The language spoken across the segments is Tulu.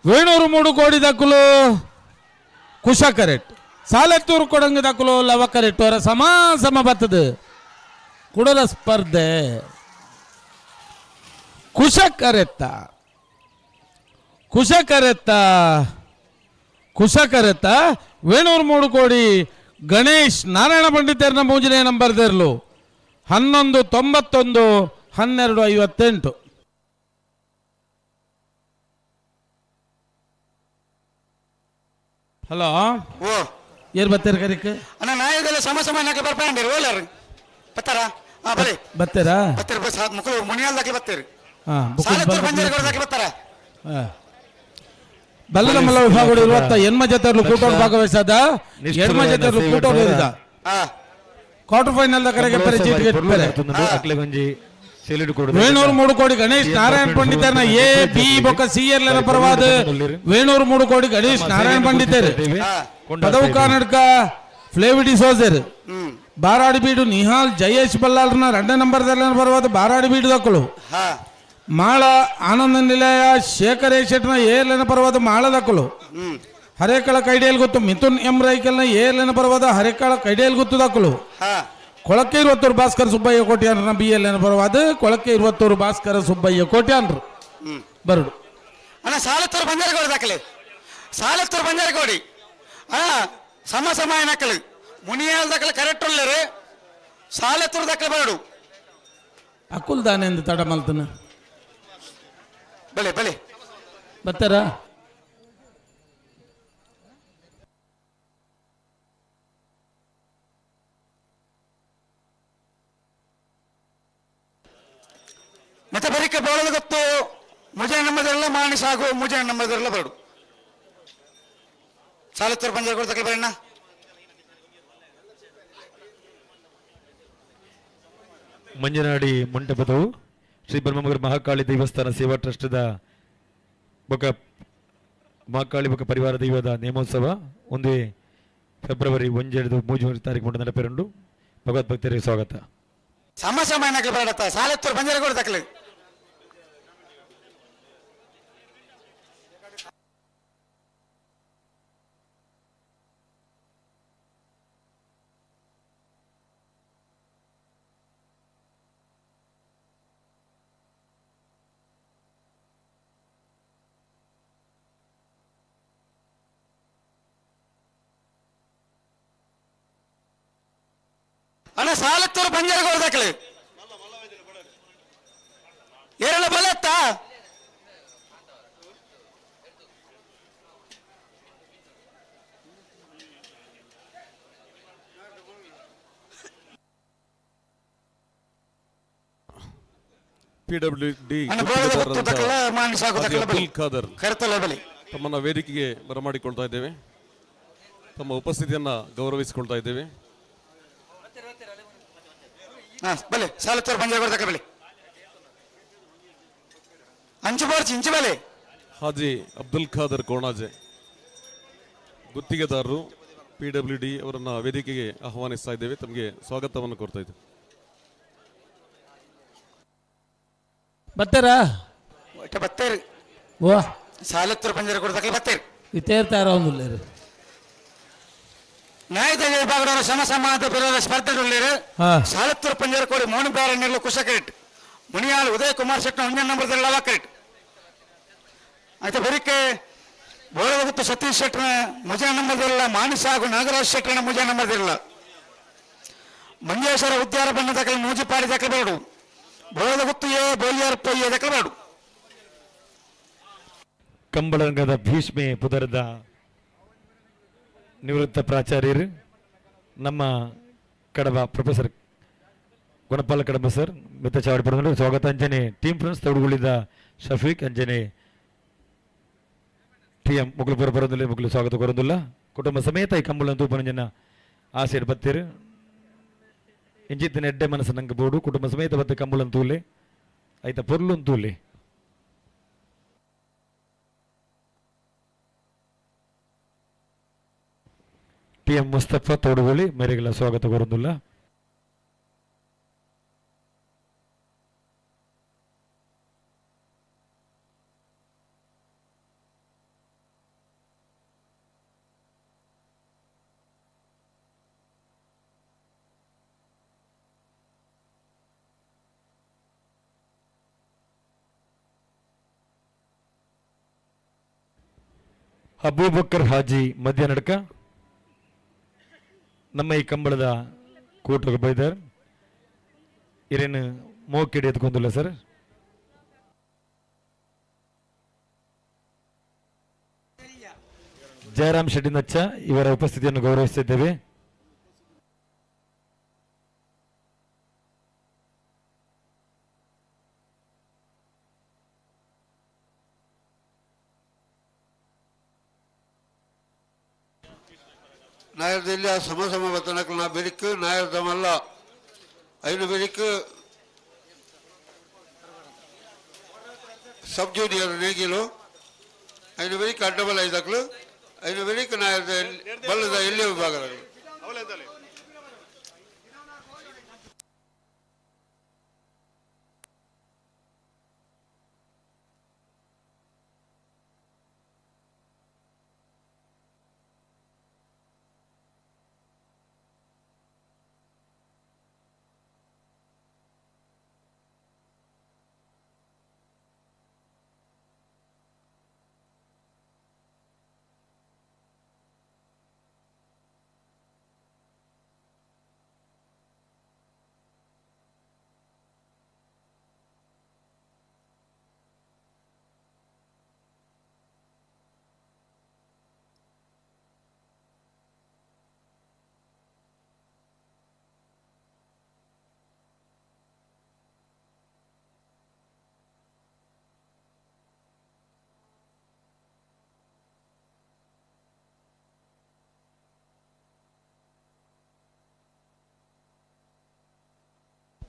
ವೇಣೂರು ಮೂಡು ಕೋಡಿ ದಕ್ಕುಲು ಕುಶ ಕರೆಕ್ಟ್ ಸಾಲೆತ್ತೂರು ಕೊಡಂಗ ದಕ್ಕುಲು ಲವ ಕರೆಕ್ಟ್ ಅವರ ಸಮ ಸಮ ಬತ್ತದು ಕುಡಲ ಸ್ಪರ್ಧೆ ಕುಶ ಕರೆತ್ತ ಕುಶ ಕರೆತ್ತ ಕುಶ ಕರೆತ್ತ ವೇಣೂರು ಮೂಡು ಕೋಡಿ ಗಣೇಶ್ ನಾರಾಯಣ ಪಂಡಿತರ್ನ ಮೂಜನೇ ನಂಬರ್ ದೇರ್ಲು 11 91 12 58. ಹಲೋ. ಓ. ಏರ್ ಬತ್ತೀರ ಕರಿಕ್? ಅಣ್ಣ, ನಾಯದಲ್ಲ ಸಮ ಸಮ ನಾಕ ಬರ್ಪಾಂಡಿರು ಓಲಾರು ಬತ್ತಾರ? ಹಾ, ಬಲೆ. ಬತ್ತೀರಾ? ಬತ್ತೀರಿ ಬಸ್ ಮುಕ್ಕಳು ಮುನಿಯಾಲ್ದಾಕಿ ಬತ್ತೀರಿ. ಹಾ. ಸಾಲತ್ತೂರು ಬಂಜಾರಗೋಡದಾಕಿ ಬತ್ತಾರ? ಬಲ್ಲದ ಮಲ್ಲ ವಿಭಾಗ ಇರುವತ್ತ ಎನ್ಮ ಜೊತೆ ಕೂಟೋಡ್ ಭಾಗವಹಿಸದ ಎನ್ಮ ಜೊತೆ ಕೂಟೋಡ್ ಇರಿದ ಹಾ. ಕ್ವಾರ್ಟರ್ ಫೈನಲ್ the ಕರೆಗೆ ಪೆರೆ ಚೀಟ್ ಗೆಪ್ಪೆರೆ. ಅಕ್ಲೆಗೊಂಜಿ ಸೆಲ್ಯೂಟ್ ಕೊಡು. ವೇಣೂರು ಮೂಡು ಕೋಡಿ ಗಣೇಶ್ ನಾರಾಯಣ ಪಂಡಿತರ್ನ ಎ ಬಿ ಬೊಕ್ಕ ಸಿ ಎಲ್ ಪರವಾದ ವೇಣೂರು ಮೂಡು ಕೋಡಿ ಗಣೇಶ್ ನಾರಾಯಣ ಪಂಡಿತರು. ಪದವು ಕರ್ನಾಟಕ ಫ್ಲೇವಿಡಿ ಸೋಜರ್. ಹ್ಮ್. ಬಾರಾಡಿ ಬೀಡು ನಿಹಾಲ್ ಜಯೇಶ್ ಬಲ್ಲಾಳ್ನ ಎರಡನೇ ನಂಬರ್ ಪರವಾದ ಬಾರಾಡಿ ಬೀಡು ದಕ್ಕಳು. ಹಾ. ಮಾಳ ಆನಂದ ನಿಲಯ ಶೇಖರ್ ಶೆಟ್ನ ಎ ಎಲ್ ಪರವಾದ ಮಾಳದಕ್ಕಳು. ಹ್ಮ್. ಹರೇಕಳ ಕೈಡಿಯಲ್ ಗೊತ್ತು ಮಿಥುನ್ ಎಂ ರೈಕಲ್ನ ಎ ಎಲ್ ಪರವಾದ ಹರೇಕಳ ಕೈಡಿಯಲ್ ಗೊತ್ತು ದಕ್ಕಳು. ಹಾ. ಕೊಳಕ್ಕೆ ಇರುವತ್ತೂರು ಭಾಸ್ಕರ ಸುಬ್ಬಯ್ಯ ಕೋಟ್ಯಾನ್ರನ ಬಿ ಎಲ್ ಎನ್ ಪರವಾದ ಕೊಳಕ್ಕೆ ಇರುವತ್ತೂರು ಭಾಸ್ಕರ ಸುಬ್ಬಯ್ಯ ಕೋಟ್ಯಾನ್ರು. ಹ್ಮ್. ಬರಡು. ಅಣ್ಣ, ಸಾಲತ್ತೂರು ಬಂಜಾರಗೋಡಿ ದಾಖಲೆ ಸಾಲತ್ತೂರು ಬಂಜಾರಗೋಡಿ. ಅಣ್ಣ, ಸಮ ಸಮ ನಕಲು ಮುನಿಯಾಲ್ ದಾಖಲೆ ಕರೆಕ್ಟ್ ಉಳ್ಳೇರು ಸಾಲತ್ತೂರು ದಾಖಲೆ ಬರಡು. ಅಕುಲ್ ದಾನೆಂದು ತಡ ಮಲ್ತನ. ಬಲೆ ಬಲೆ. ಬರ್ತಾರ? ಮತ್ತೆ ಬರಿಕೆ ಬೋಳದ ಗೊತ್ತು ಮುಜೆ ನಮ್ಮದೆಲ್ಲ ಮಾಣಿ ಸಾಗು ಮುಜೆ ನಮ್ಮದೆಲ್ಲ ಬರಡು ಸಾಲತ್ತೂರು ಬಂಜಾರಗೋಡಿ ದಾಖಲೆ ಬರಣ್ಣ. ಮಂಜನಾಡಿ ಮಂಟಪದವು ಶ್ರೀ ಬ್ರಹ್ಮಮಗರ ಮಹಾಕಾಳಿ ದೇವಸ್ಥಾನ ಸೇವಾ ಟ್ರಸ್ಟ್ದ ಬೊಕ ಮಹಾಕಾಳಿ ಬೊಕ ಪರಿವಾರ ದೈವದ ನೇಮೋತ್ಸವ ಒಂದೇ ಫೆಬ್ರವರಿ ಒಂಜೆರಡು ಮೂಜು ತಾರೀಕು ಮುಟ್ಟ ನಡಪೆರುಂಡು. ಭಗವತ್ ಭಕ್ತರಿಗೆ ಸ್ವಾಗತ. ಸಮ ಸಮ ನಕಲು ಬರಡತ್ತ ಸಾಲತ್ತೂರು ಬಂಜಾರಗೋಡಿ ದಾಖಲೆ. ಅಣ್ಣ, ಸಾಲತ್ತೂರು ಬಂಜಾರಗೋಡಿ ದಾಖಲೆ ಏರಲ್ಲ ಬಲತ್ತ. ಪಿಡಬ್ಲ್ಯೂ ಡಿ ಅಣ್ಣ, ಬೋಳದ ಗೊತ್ತು ದಾಖಲೆ ಮಾಣಿ ಸಾಗು ಹಾಜಿ ದಾಖಲೆ ಅಬ್ದುಲ್ ಖಾದರ್ ಕರೆತಲ್ಲ ಬಲಿ. ತಮ್ಮನ್ನ ವೇದಿಕೆಗೆ ಬರಮಾಡಿಕೊಳ್ತಾ ಇದ್ದೇವೆ. ತಮ್ಮ ಉಪಸ್ಥಿತಿಯನ್ನ ಗೌರವಿಸಿಕೊಳ್ತಾ ಇದ್ದೇವೆ. ಹಾ, ಬಲೆ ಸಾಲತ್ತೂರು ಬಂಜಾರಗೋಡಿ ದಾಖಲೆ ಬಲೆ ಅಂಚು ಬೋರ್ಚಿ ಇಂಚು ಬಲೆ. ಹಾಜಿ ಅಬ್ದುಲ್ ಖಾದರ್ ಕೋಣಾಜೆ ಗುತ್ತಿಗೆದಾರರು ಪಿಡಬ್ಲ್ಯೂ ಡಿ ಅವರನ್ನ ವೇದಿಕೆಗೆ ಆಹ್ವಾನಿಸ್ತಾ ಇದ್ದೇವೆ. ತಮಗೆ ಸ್ವಾಗತವನ್ನು ಕೋರ್ತಾ ಇದ್ದೇವೆ. ಬರ್ತಾರಾ? ಒಟ್ಟೆ ಬತ್ತೇರಿ. ವಾ. ಸಾಲತ್ತೂರು ಬಂಜಾರಗೋಡಿ ದಾಖಲೆ ಬತ್ತೇರಿ. ಇತ್ತೇರ್ತಾರ ಒಂದುಲ್ಲೇರು. ನ್ಯಾಯದ ವಿಭಾಗದವರು ಸಮ ಸಮಾನ ಬಿರೋದ ಸ್ಪರ್ಧೆಗಳಿರು. ಹಾ. ಸಾಲತ್ತೂರು ಪಂಜರಕೋಡಿ ಮೋಹನ್ ಬ್ಯಾರಣ್ಯರ್ಲು ಕುಶ ಕ್ರೆಡಿಟ್ ಮುನಿಯಾಲ್ ಉದಯ್ ಕುಮಾರ್ ಶೆಟ್ನ ಒಂದೇ ನಂಬರ್ ಲವ ಕ್ರೆಡಿಟ್ ಆಯ್ತಾ. ಬರಿಕೆ ಬೋಳಗುತ್ತ ಸತೀಶ್ ಶೆಟ್ನ ಮುಜಾ ನಂಬರ್ದಿಲ್ಲ ಮಾನಸ ಹಾಗೂ ನಾಗರಾಜ್ ಶೆಟ್ಟನ ಮುಜಾ ನಂಬರ್ದಿಲ್ಲ ಮಂಜೇಶ್ವರ ಉದ್ಯಾರ ಬಣ್ಣ ದಾಖಲೆ ಮೂಜಿಪಾಡಿ ದಾಖಲೆ ಬೇಡು ಬೋಳಗುತ್ತು ಎ ಬೋಲಿಯಾರ್ ಪೊಯ್ಯ ದಾಖಲೆ ಬೇಡು. ಕಂಬಳರಂಗದ ಭೀಷ್ಮೆ ಪುದರದ ನಿವೃತ್ತ ಪ್ರಾಚಾರ್ಯರು ನಮ್ಮ ಕಡಬ ಪ್ರೊಫೆಸರ್ ಗುಣಪಾಲ ಕಡಬ ಸರ್ ಮಿತ್ತ ಚಾವಡಿ ಪಡೆದು ಸ್ವಾಗತ. ಅಂಜನೆ ಟೀಮ್ ಫ್ರೆಂಡ್ಸ್ ತೌಡುಗುಳಿದ ಶಫೀಕ್ ಅಂಜನೆ ಟಿ ಎಂ ಮುಗುಲು ಬರೋದಿಲ್ಲ ಮುಗುಲು ಸ್ವಾಗತ ಕೊರೋದಿಲ್ಲ. ಕುಟುಂಬ ಸಮೇತ ಈ ಕಂಬಳ ತೂಪನಂಜನ ಆಸೆ ಬತ್ತೀರು. ಇಂಜಿತ್ತಿನ ಎಡ್ಡೆ ಮನಸ್ಸು ನಂಗೆ ಬೋಡು. ಕುಟುಂಬ ಸಮೇತ ಬತ್ತ ಕಂಬಳನ್ ತೂಲೆ ಐತ ಪೊರ್ಲುನ್ ತೂಲೆ. ಟಿ ಎಂ ಮುಸ್ತಫಾ ತೋಡುಗೊಳಿ ಮೇರೆಗೆಲ್ಲ ಸ್ವಾಗತ ಕೋರುಂದುಲ್ಲ. ಅಬೂಬಕ್ಕರ್ ಹಾಜಿ ಮಧ್ಯ ನಡ್ಕ ನಮ್ಮ ಈ ಕಂಬಳದ ಕೂಟಕ್ಕೆ ಬೈದಾರ್ ಇರೇನು ಮೋಕಿಡಿ ಎತ್ಕೊಂದಿಲ್ಲ ಸರ್. ಜಯರಾಮ್ ಶೆಟ್ಟಿ ನಚ್ಚ ಇವರ ಉಪಸ್ಥಿತಿಯನ್ನು ಗೌರವಿಸುತ್ತಿದ್ದೇವೆ. ನಾಯರ್ದಲ್ಲಿ ಆ ಸಮ ಸಮ ಬತ್ತನಕ್ಲು ನಾ ಬೆರಿಕ್ ನಾಯರ್ ದಮಲ್ಲ ಐನು ಬೆರಿಕ್ ಸಬ್ ಜೂನಿಯರ್ ನೇಗಿಲು ಐನು ಬೆರಿಕ್ ಅಡ್ಡಬಲ ಐದಕ್ಲು ಐನು ಬೆರಿಕ್ ನಾಯರ್ದ ಬಲ್ಲದ ಎಲ್ಲಿ ವಿಭಾಗದಗಳು.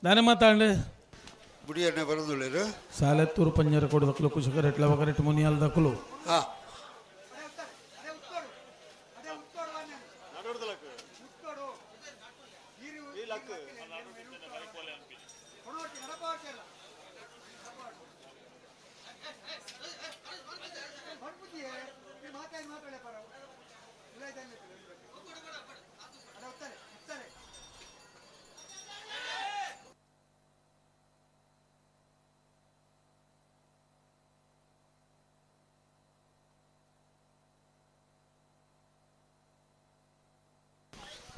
ದಾನೆ ಮಾತಾಂಡೆ. ಬುಡಿಯನ್ನೇ ಬರೋದುಳ್ಳೇರು. ಸಾಲೆತ್ತೂರು ಪಂಜರ ಕೊಡದಕ್ಕಲು ಕುಶಕರೆಟ್ಲ ಒಕರೆಟ್ ಮುನಿಯಾಲ್ ದಕ್ಕಲು. ಹಾ.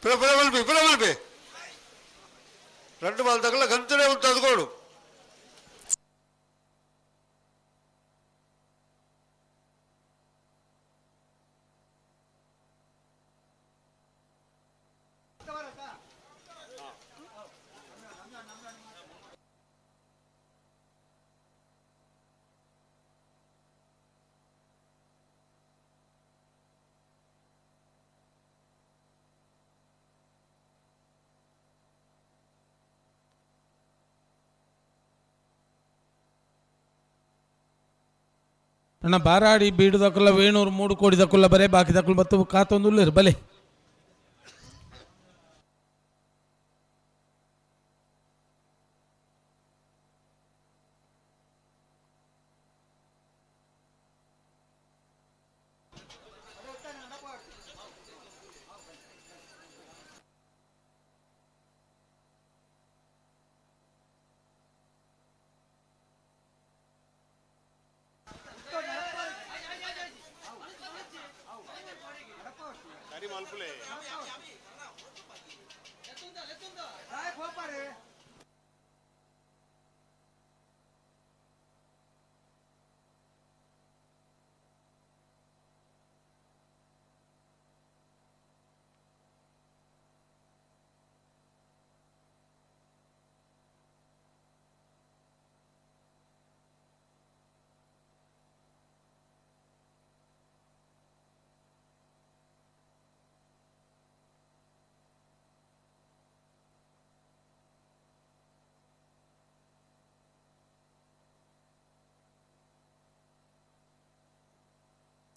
ಪುರ ಪುರ ಮಲ್ಪಿ ಪುರ ಮಲ್ಪಿ రెండు బాల్ తగల గంతునే ఉంటుంది కోడు. ಅಣ್ಣ ಬಾರಾಡಿ ಬೀಡು ದಕ್ಕಲ್ಲ ವೇಣೂರು ಮೂಡು ಕೋಡಿ ದಕ್ಕಲ್ಲ ಬರೇ ಬಾಕಿ ದಕ್ಕಲು ಬತ್ತು ಕಾತೊಂದು ಬಲೆ.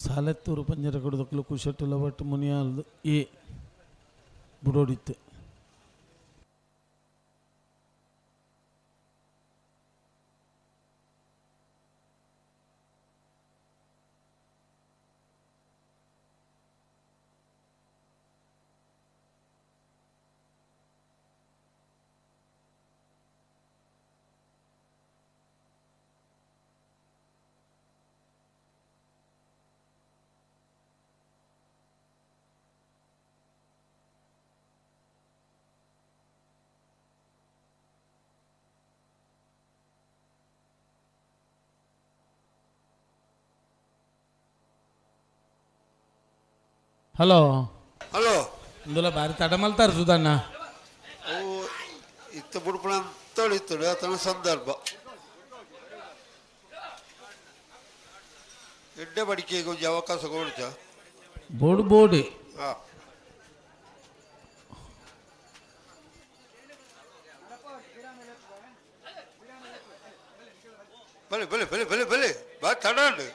ಸಾಲೆತ್ತೂರು ಪಂಜರ ಕೊಡದಕ್ಕಲು ಕುಶಟ್ಟಲ ಒಟ್ಟು ಮುನಿಯಾಲ್ದು ಎ ಬುಡೋಡಿತ್ತು. ಹಲೋ ಹಲೋ ಇಂದುಲ ಬಾರಿ ತಡ ಮಲ್ತಾರ ಸುಧಣ್ಣ. ಅವು ಇತ್ತ ಬುಡ್ಪಣ ಅಂತ ಆತನ ಸಂದರ್ಭ ಎಡ್ಡೆ ಬಡಿಕೆಗೆ ಒಂಜಿ ಅವಕಾಶ ಕೊಡ್ಚ. ಬೋಡು ಬೋಡಿ. ಹಾ. ಬಲೆ ಬಲೆ ಬಲೆ ಬಲೆ ಬಲೆ ಬಾ ತಡ ಉಂಡು.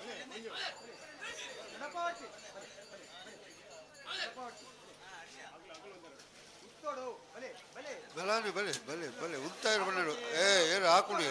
ಬಲಾನೆ ಬಲೆ ಬಲೆ ಬಲೆ ಉಂತಾಯಿರ ಬಣ್ಣಡು ಏ ಏನು ಹಾಕುಡಿ.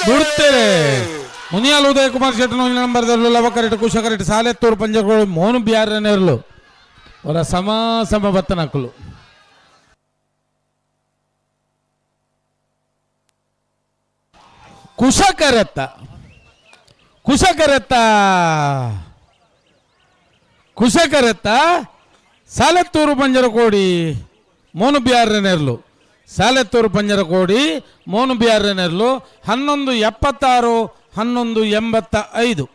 ಬಿಡ್ತೇವೆ. ಮುನಿಯಾಲ್ ಉದಯ ಕುಮಾರ್ ಶೆಟ್ಟನ ನಂಬರ್ ಲವಕರೆಟ್ ಕುಶಕರೆಟ್ ಸಾಲೆತ್ತೂರು ಪಂಜಗಳು ಮೋನು ಬಿಯಾರನೇರ್ಲು ಅವರ ಸಮ ಸಮ ಬತ್ತನಕುಲು. ಕುಶಕರೆತ್ತ ಕುಶಕರೆತ್ತ ಕುಶಕರೆತ್ತ ಸಾಲೆತ್ತೂರು ಪಂಜರಕೋಡಿ ಮೋನು ಬಿಯಾರನೇರ್ಲು ಸಾಲೆತ್ತೂರು ಪಂಜರಕೋಡಿ ಮೋನು ಬಿಯಾರನೇರ್ಲು 11.76, 11.85.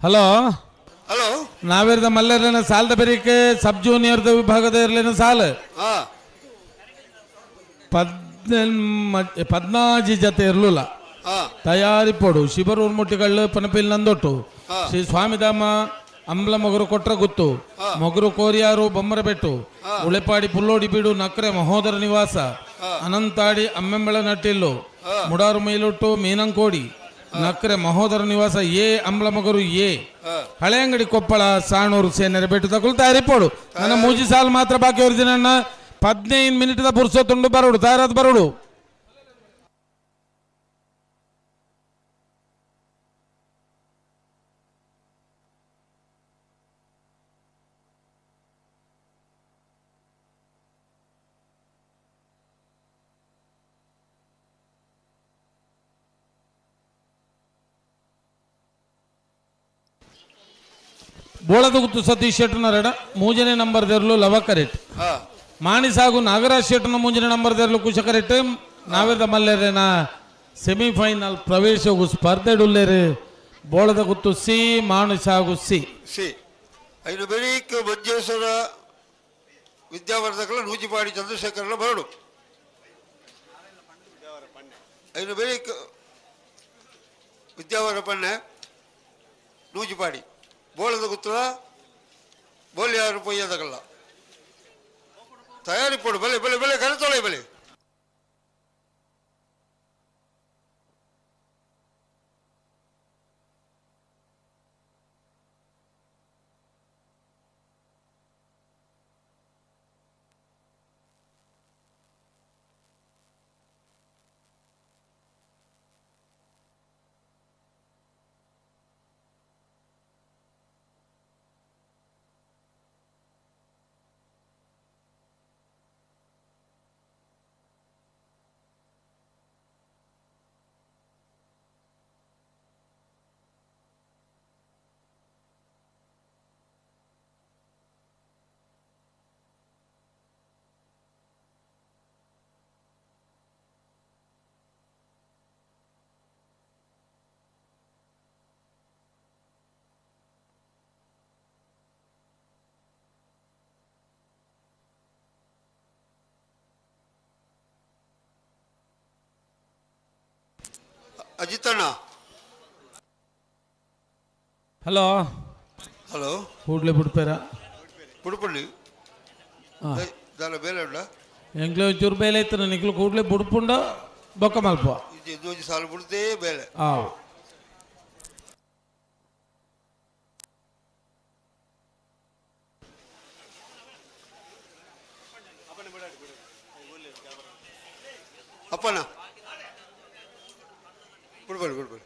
ಹಲೋ. ಹಲೋ. ನಾವಿರ್ದ ಮಲ್ಲೇರ್ಲಿನ ಸಾಲದ ಬೆರಿಕೆ ಸಬ್ ಜೂನಿಯರ್ದ ವಿಭಾಗದ ಇರ್ಲಿನ ಸಾಲ. ಹಾ. 14 ಜತೆ ಇರ್ಲಿಲ್ಲ. ಹಾ. ತಯಾರಿ ಪೋಡು ಶಿಬರೂರು ಮುಟ್ಟಿಗಳು ಪನಪಿಲ್ ನಂದೊಟ್ಟು. ಹಾ. ಶ್ರೀ ಸ್ವಾಮಿಧಾಮ ಅಂಬ್ಲ ಮೊಗರು ಕೊಟ್ರ ಗುತ್ತು, ಮೊಗರು ಕೋರಿಯಾರು ಬೊಮ್ಮರಬೆಟ್ಟು, ಉಳೆಪಾಡಿ ಪುಲ್ಲೋಡಿ ಬೀಡು ನಕ್ರೆ ಮಹೋದರ ನಿವಾಸ, ಅನಂತಾಡಿ ಅಮ್ಮೆಂಬಳ ನಟ್ಟಿಲ್ಲು, ಮುಡಾರು ಮೈಲೊಟ್ಟು ಮೀನಂಕೋಡಿ ನಕ್ರೆ ಮಹೋದರ ನಿವಾಸ ಎ ಅಂಬ್ಲಮೊಗರು ಎ, ಹಳೆಯಂಗಡಿ ಕೊಪ್ಪಳ ಸಾಣೂರು ಸೇನೆರೆ ಬೆಟ್ಟು ತಗೊಳ್ ತಯಾರಿ ಪೋಡು. ನನ್ನ ಮೂಜಿ ಸಾಲು ಮಾತ್ರ ಬಾಕಿ ಒರಿಜಿನ. 15 ಮಿನಿಟ್ದ ಪುರ್ಸೊತ್ತುಂಡು, ಬರೋಡು, ತಯಾರಾದ ಬರೋಡು. ಬೋಳದಗುತ್ತು ಸತೀಶ್ ಶೆಟ್ಟನ ರೆಡ ಮೂಜನೇ ನಂಬರ್ ದೆರ್ಲು ಲವಕರೆಟ್. ಹಾ. ಮಾಣಿಸಾಗು ನಾಗರಾಜ್ ಶೆಟ್ಟನ ಮೂಜನೇ ನಂಬರ್ ದೆರ್ಲು ಕುಶಕರೆಟ್. ನಾವೆದ ಮಲ್ಲೇರೇನ ಸೆಮಿಫೈನಲ್ ಪ್ರವೇಶಗು ಸ್ಪರ್ಧೆ ಡುಲ್ಲೇರು. ಬೋಳದ ಗುತ್ತು ಸಿ, ಮಾಣಿಸಾಗು ಸಿ. ಸಿ ಐನು ಬೆರೀಕ್ ಮಂಜೇಶ್ವರ ವಿದ್ಯಾವರ್ಧಕಲ ನೂಜಿಪಾಡಿ ಚಂದ್ರಶೇಖರನ ಬರಡು. ಐನು ಬೆರೀಕ್ ವಿದ್ಯಾವರ ಪಣ್ಣೆ ನೂಜಿಪಾಡಿ ಬೋಳದ ಗುತ್ತದ ಬೋಲ್ಯಾರು ಪೊಯ್ಯದಗಲ್ಲ ತಯಾರಿ ಪೋಡು. ಬಲೆ ಬಲೆ ಬಲೆ ಕರೆತೊಳೆ ಬಲೆ. ಅಜಿತಣ್ಣ. ಹಲೋ. ಹಲೋ. ಕೂಡ್ಲೆ ಬಿಡ್ಪೇರ. ಪುಡುಪಳ್ಳಿ. ಹಾ. ದಾಲ ಬೇಲೆ ಉಂಡ. ಎಂಕ್ಲೆ ಒಂಚೂರು ಬೇಲೆ ಇತ್ತು, ನಿಕ್ಲು ಕೂಡ್ಲೆ ಬುಡ್ಪುಂಡ ಬೊಕ್ಕ ಮಲ್ಪ. ಇದು ದೋಜಿ ಸಾಲು ಬಿಡ್ದೇ ಬೇಲೆ. ಆವು. ಅಪ್ಪಣ್ಣ ಬಿಡ್ಬೇಡಿ ಬಿಡ್ಬೇಡಿ.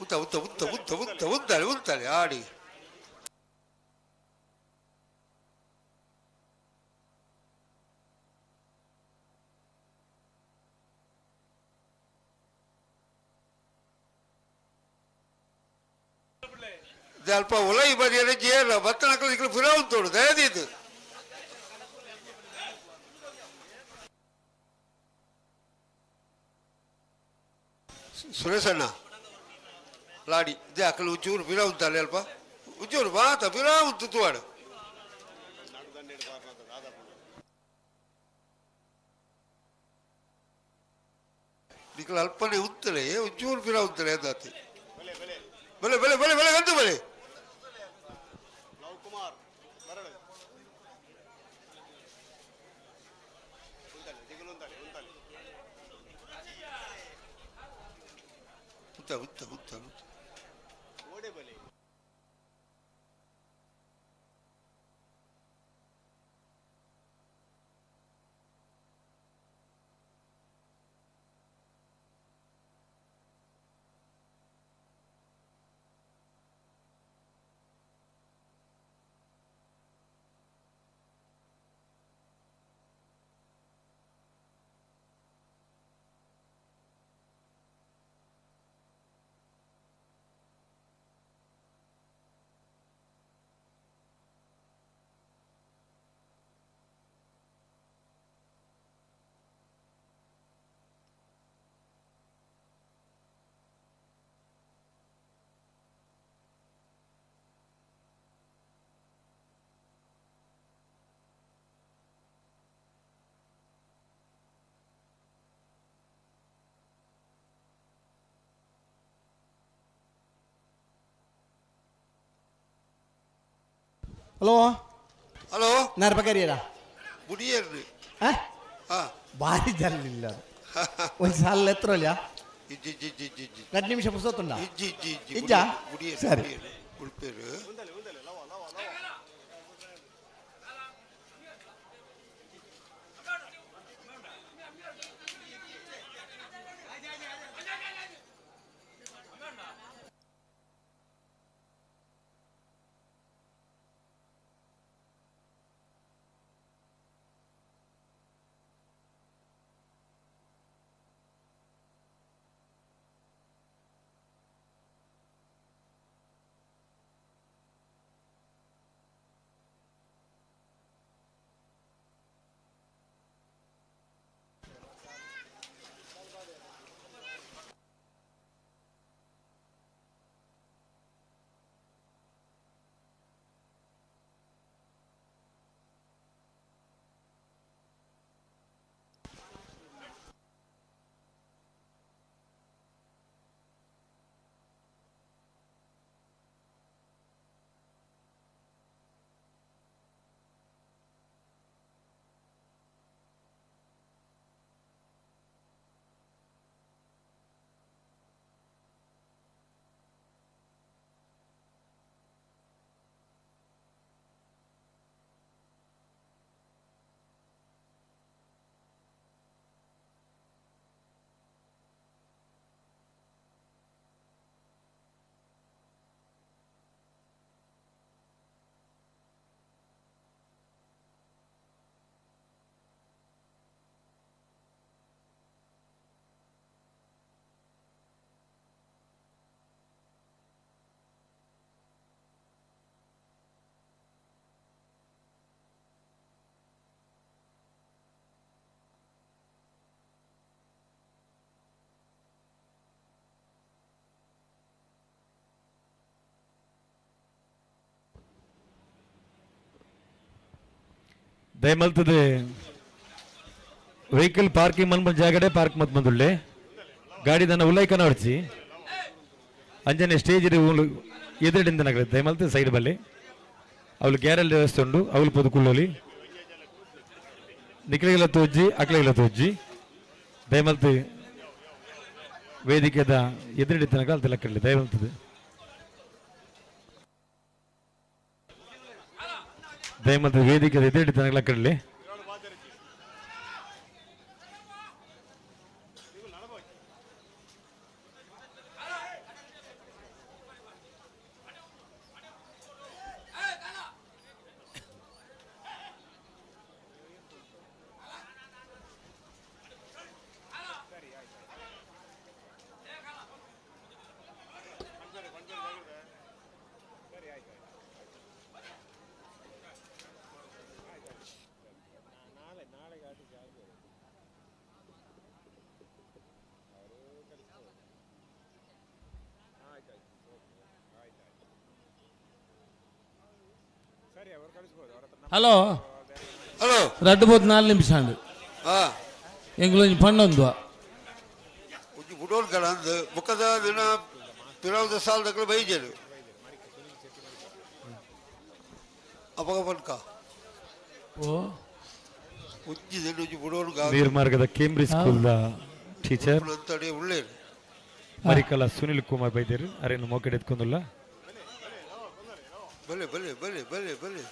ಉತ್ತ ಉತ್ತ ಉತ್ತ ಉತ್ತ ಉತ್ತ ಉದ್ದಾಳೆ ಉದ್ದಾಳೆ ಆಡಿ. ಅಲ್ಪ ಉಲೈ ಬರಿಯರೆ ಜೇರ ಬತ್ತನಕಲು ಇಕ್ಕಲು ಪುರ ಉಂಟು ದಯದೀತು. ಸುರೇಶಣ್ಣ ಲಾಡಿ ಇದೇ ಅಕ್ಕಲು ಉಜ್ಜೂರು ಪಿರ ಉಂಟಲ್ಲ ಅಲ್ಪ ಉಜ್ಜೂರು ಮಾತ ಪಿರ ಉಂಟು ತುವಾಡು. ನಿಕ್ಕಲು ಅಲ್ಪನೆ ಉತ್ತಲೆ ಉಜ್ಜೂರು ಪಿರ ಉಂತಲೆ ಅಂದಾತಿ. ಬಲೆ ಬಲೆ ಬಲೆ ಬಲೆ ಗಂತು ಬಲೆ. ಉತ್ತ ಉತ್ತ ಉತ್ತ ಉತ್ತ. ಹಲೋ. ಹಲೋ. ನಾರ್ಪಕರಿಯರ. ಬುಡಿಯರ್ರಿ. ಆ? ಹಾ. ಭಾರಿ ಜಲ್ಲಿಲ್ಲ ಒಂದು ಸಾಲ ಎತ್ತರಲ್ಲ. ಇಜ್ಜಿ ಇಜ್ಜಿ ಇಜ್ಜಿ ಇಜ್ಜಿ ಇಜ್ಜಿ. 2 ನಿಮಿಷ ಪುಸ್ತಕ. ಇಜ್ಜಿ ಇಜ್ಜಿ ಇಜ್ಜಿ. ಇಜ್ಜಾ? ಬುಡಿಯರ್. ಸರಿ. ಉಡುಪೇರು. ದಯಮಲ್ತದೆ ವೆಹಿಕಲ್ ಪಾರ್ಕಿಂಗ್ ಮನ್ಬ ಜಾಗಡೆ ಪಾರ್ಕ್ ಮತ್ ಬಂದುಳ್ಳೆ ಗಾಡಿ ದನ್ನ ಉಲ್ಲೈಕನ ಹೊಡ್ಚಿ ಅಂಜನೆ ಸ್ಟೇಜ್ ಎದುರಿಡಿಂದ ನಗರ ದಯಮಲ್ತ ಸೈಡ್ ಬಲ್ಲಿ ಅವಳು ಗ್ಯಾರಲ್ ವ್ಯವಸ್ಥೆ ಉಂಡು ಅವಳು ಪೊದುಕುಳ್ಳೋಲಿ ನಿಕ್ಲೆಗೆಲ್ಲ ತೋಜ್ಜಿ ಅಕ್ಲೆಗೆಲ್ಲ ತೋಜ್ಜಿ ದಯಮಲ್ತು ವೇದಿಕೆದ ಎದುರಿಡಿ ತನಕ ಅಲ್ಲಿ ತಿಲಕಲ್ಲಿ ದಯಮಲ್ತದೆ ದಯಮಲ್ತು ವೇದಿಕೆದ ಎದುರಿಡಿ ತನಕ ಕಡಲಿ. ಹಲೋ. ಹಲೋ. ರಡ್ಡು ಬೋದು ನಾಲ್ ನಿಮಿಷ ಅಂಡು. ಹಾ. ಎಂಗ್ಲೊಂಜಿ ಪಣ್ಣೊಂದು. ಒಂಜಿ ಬುಡೋಲ್ ಗಲ ಅಂದ್ ಬುಕ್ಕದ ದಿನ ಪಿರಾವುದ ಸಾಲದಕ್ಲು ಬೈಜೇರು ಅಪಗ ಪನ್ಕ. ಓ. ಒಂಜಿ ದಿನ ಒಂಜಿ ಬುಡೋಲ್ ಗಾಲ. ನೀರ್ಮಾರ್ಗದ ಕೇಂಬ್ರಿಡ್ಜ್ ಸ್ಕೂಲ್ದ ಟೀಚರ್ ಅಂತಡಿ ಉಳ್ಳೇರು. ಮರಿಕಲ ಸುನಿಲ್ ಕುಮಾರ್ ಬೈದೇರು ಅರೇನು ಮೋಕೆಡ್ ಎತ್ಕೊಂದುಲ್ಲ. ಬಲೆ ಬಲೆ ಬಲೆ ಬಲೆ ಬಲೆ.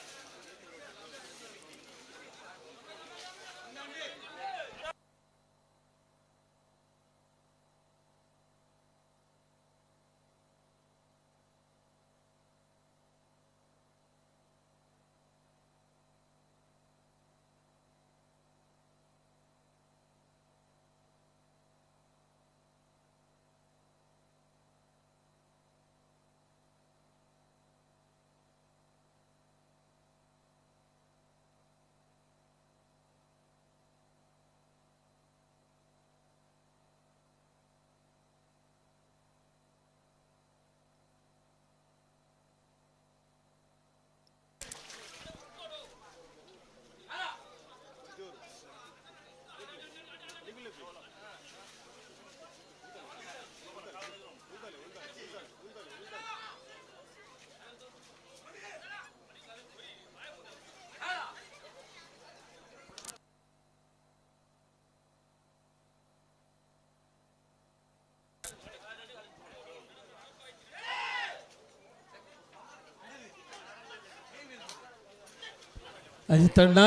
ಅಜಿತಣ್ಣ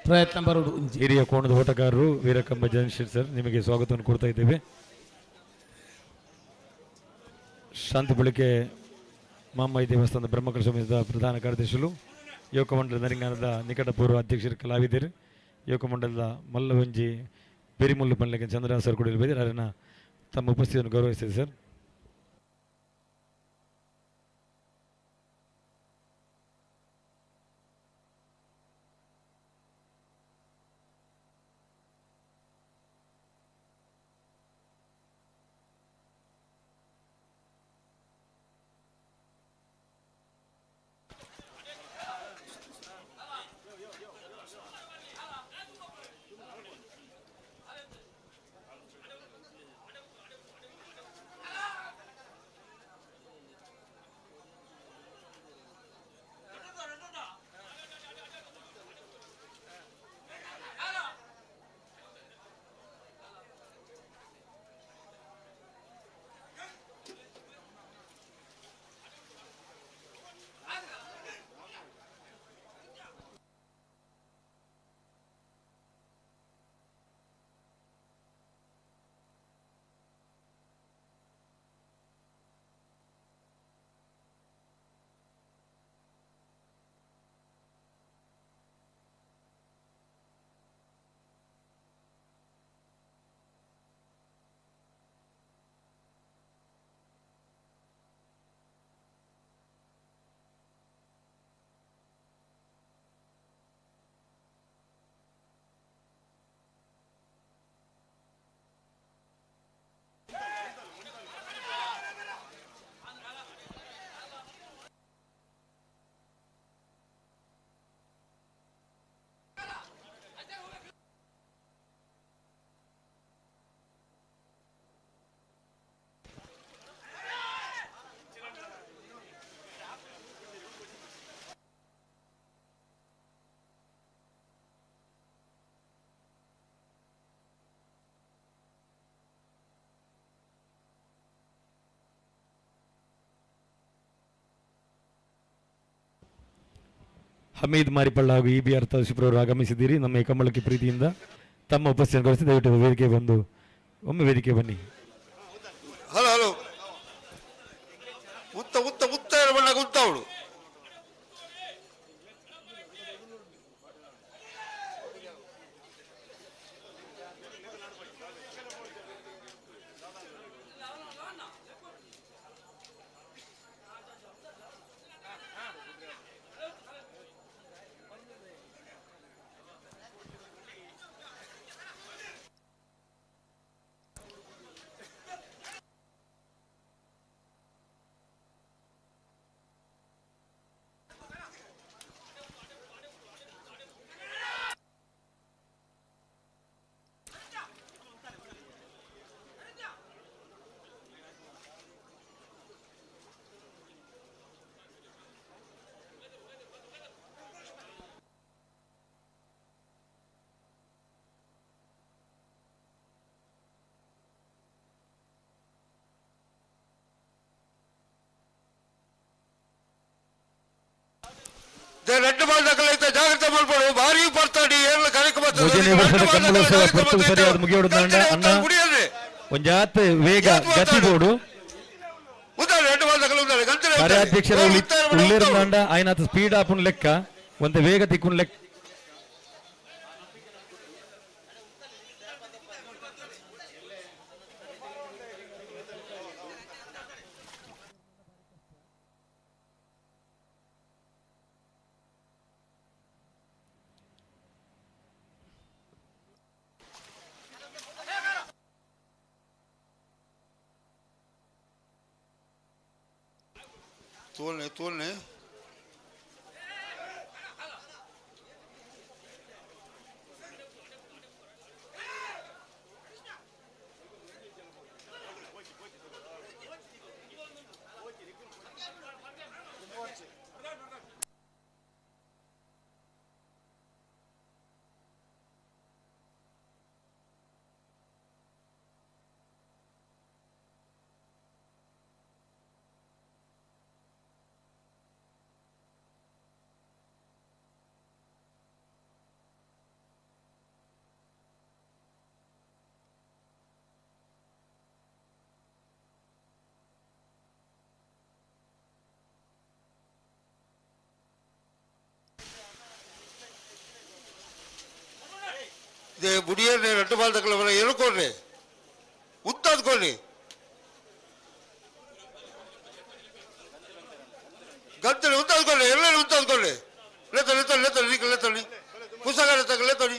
ಪ್ರಯತ್ನ ಬರೋಡು ಒಂಜಿ. ಹಿರಿಯ ಕೋಣದ ಓಟಗಾರರು ವೀರಕಂಬ ಜಯಶೀಲ್ ಸರ್ ನಿಮಗೆ ಸ್ವಾಗತವನ್ನು ಕೊಡ್ತಾ ಇದ್ದೇವೆ. ಶಾಂತಿ ಬೆಳಕೆ ಮಾಮೈ ದೇವಸ್ಥಾನದ ಬ್ರಹ್ಮಕಲ ಸಮಿತಿಯ ಪ್ರಧಾನ ಕಾರ್ಯದರ್ಶಿಗಳು, ಯೋಗ ಮಂಡಲ ನರಿಂಗಾನದ ನಿಕಟ ಪೂರ್ವ ಅಧ್ಯಕ್ಷರು ಕಲಾವಿದರು, ಯೋಗ ಮಂಡಲದ ಮಲ್ಲವಂಜಿ ಬೆರಿಮುಲ್ಲು ಪನ್ಲೆಗೆ ಚಂದ್ರನಾಥ್ ಸರ್ ಕೂಡ ಇರ್ಬೋದು. ಅವರನ್ನ ತಮ್ಮ ಉಪಸ್ಥಿತಿಯನ್ನು ಗೌರವಿಸ್ತಿದೆ ಸರ್. Hameed Maripalla ಹಾಗೂ E B R ತೌಸಿಫ್ರವರು ಆಗಮಿಸಿದ್ದೀರಿ. ನಮ್ಮ ಈ ಕಂಬಳಕ್ಕೆ ಪ್ರೀತಿಯಿಂದ ತಮ್ಮ ಉಪಸ್ಥಿತಿ ಗೌರವಿಸಿ ದಯವಿಟ್ಟು ವೇದಿಕೆ ಬಂದು ಒಮ್ಮೆ ವೇದಿಕೆ ಬನ್ನಿ. ಹಲೋ ಹಲೋ, ಉತ್ತ ಉತ್ತ ಉತ್ತ ಬಣ್ಣ ಉತ್ತ ಅವಳು. ರೆಡ್ ಬಾಲ್ ದಾಖಲೈತೆ, ಜಾಗ್ರತೆ ಮಾಡ್ಬೇಡು. ಭಾರಿ ಬರ್ತಾಡಿ ಏನ್ ಕಾರ್ಯಕ್ರಮ. ಮೂಜನೇ ವರ್ಷದ ಕಂಬಳೋತ್ಸವ ಪೊರ್ತು ಸರಿಯಾದ ಮುಗಿಯೋಡು ಅಣ್ಣ. ಒಂಜಾತ್ ವೇಗ ಗತಿ ಬೋಡು. ರೆಡ್ ಬಾಲ್ ದಾಖಲೆ ಉಂದಾಳೆ. ಕಾರ್ಯಾಧ್ಯಕ್ಷರು ಉಳ್ಳೇರುಂದಾಂಡ ಆಯ್ನಾತ್ ಸ್ಪೀಡ್ ಆಪುನ್ ಲೆಕ್ಕ ಒಂತೆ ವೇಗ ತಿಕ್ಕುನ್ ಲೆಕ್ಕ. ತೋಲ್ನೆ ತೋಲ್ನೆ. ಬುಡಿಯರ್ರಿ, ರೆಡ್ ಬಾಲ್ ತಗೊಳ್ಳಿ, ಎಳ್ಕೊಡ್ರಿ, ಉತ್ತದ್ಕೊಡ್ರಿ. ಗಂತಲಿ ಉತ್ತದ್ಕೊಡ್ರಿ, ಎಲ್ಲರೂ ಉತ್ತದ್ಕೊಡ್ರಿ. ಲೇತಳಿ ಲೇತಳಿ ಲೇತಳಿ ಲೇತಳಿ ಕುಸಗಾರ ತಗ ಲೇತಳಿ.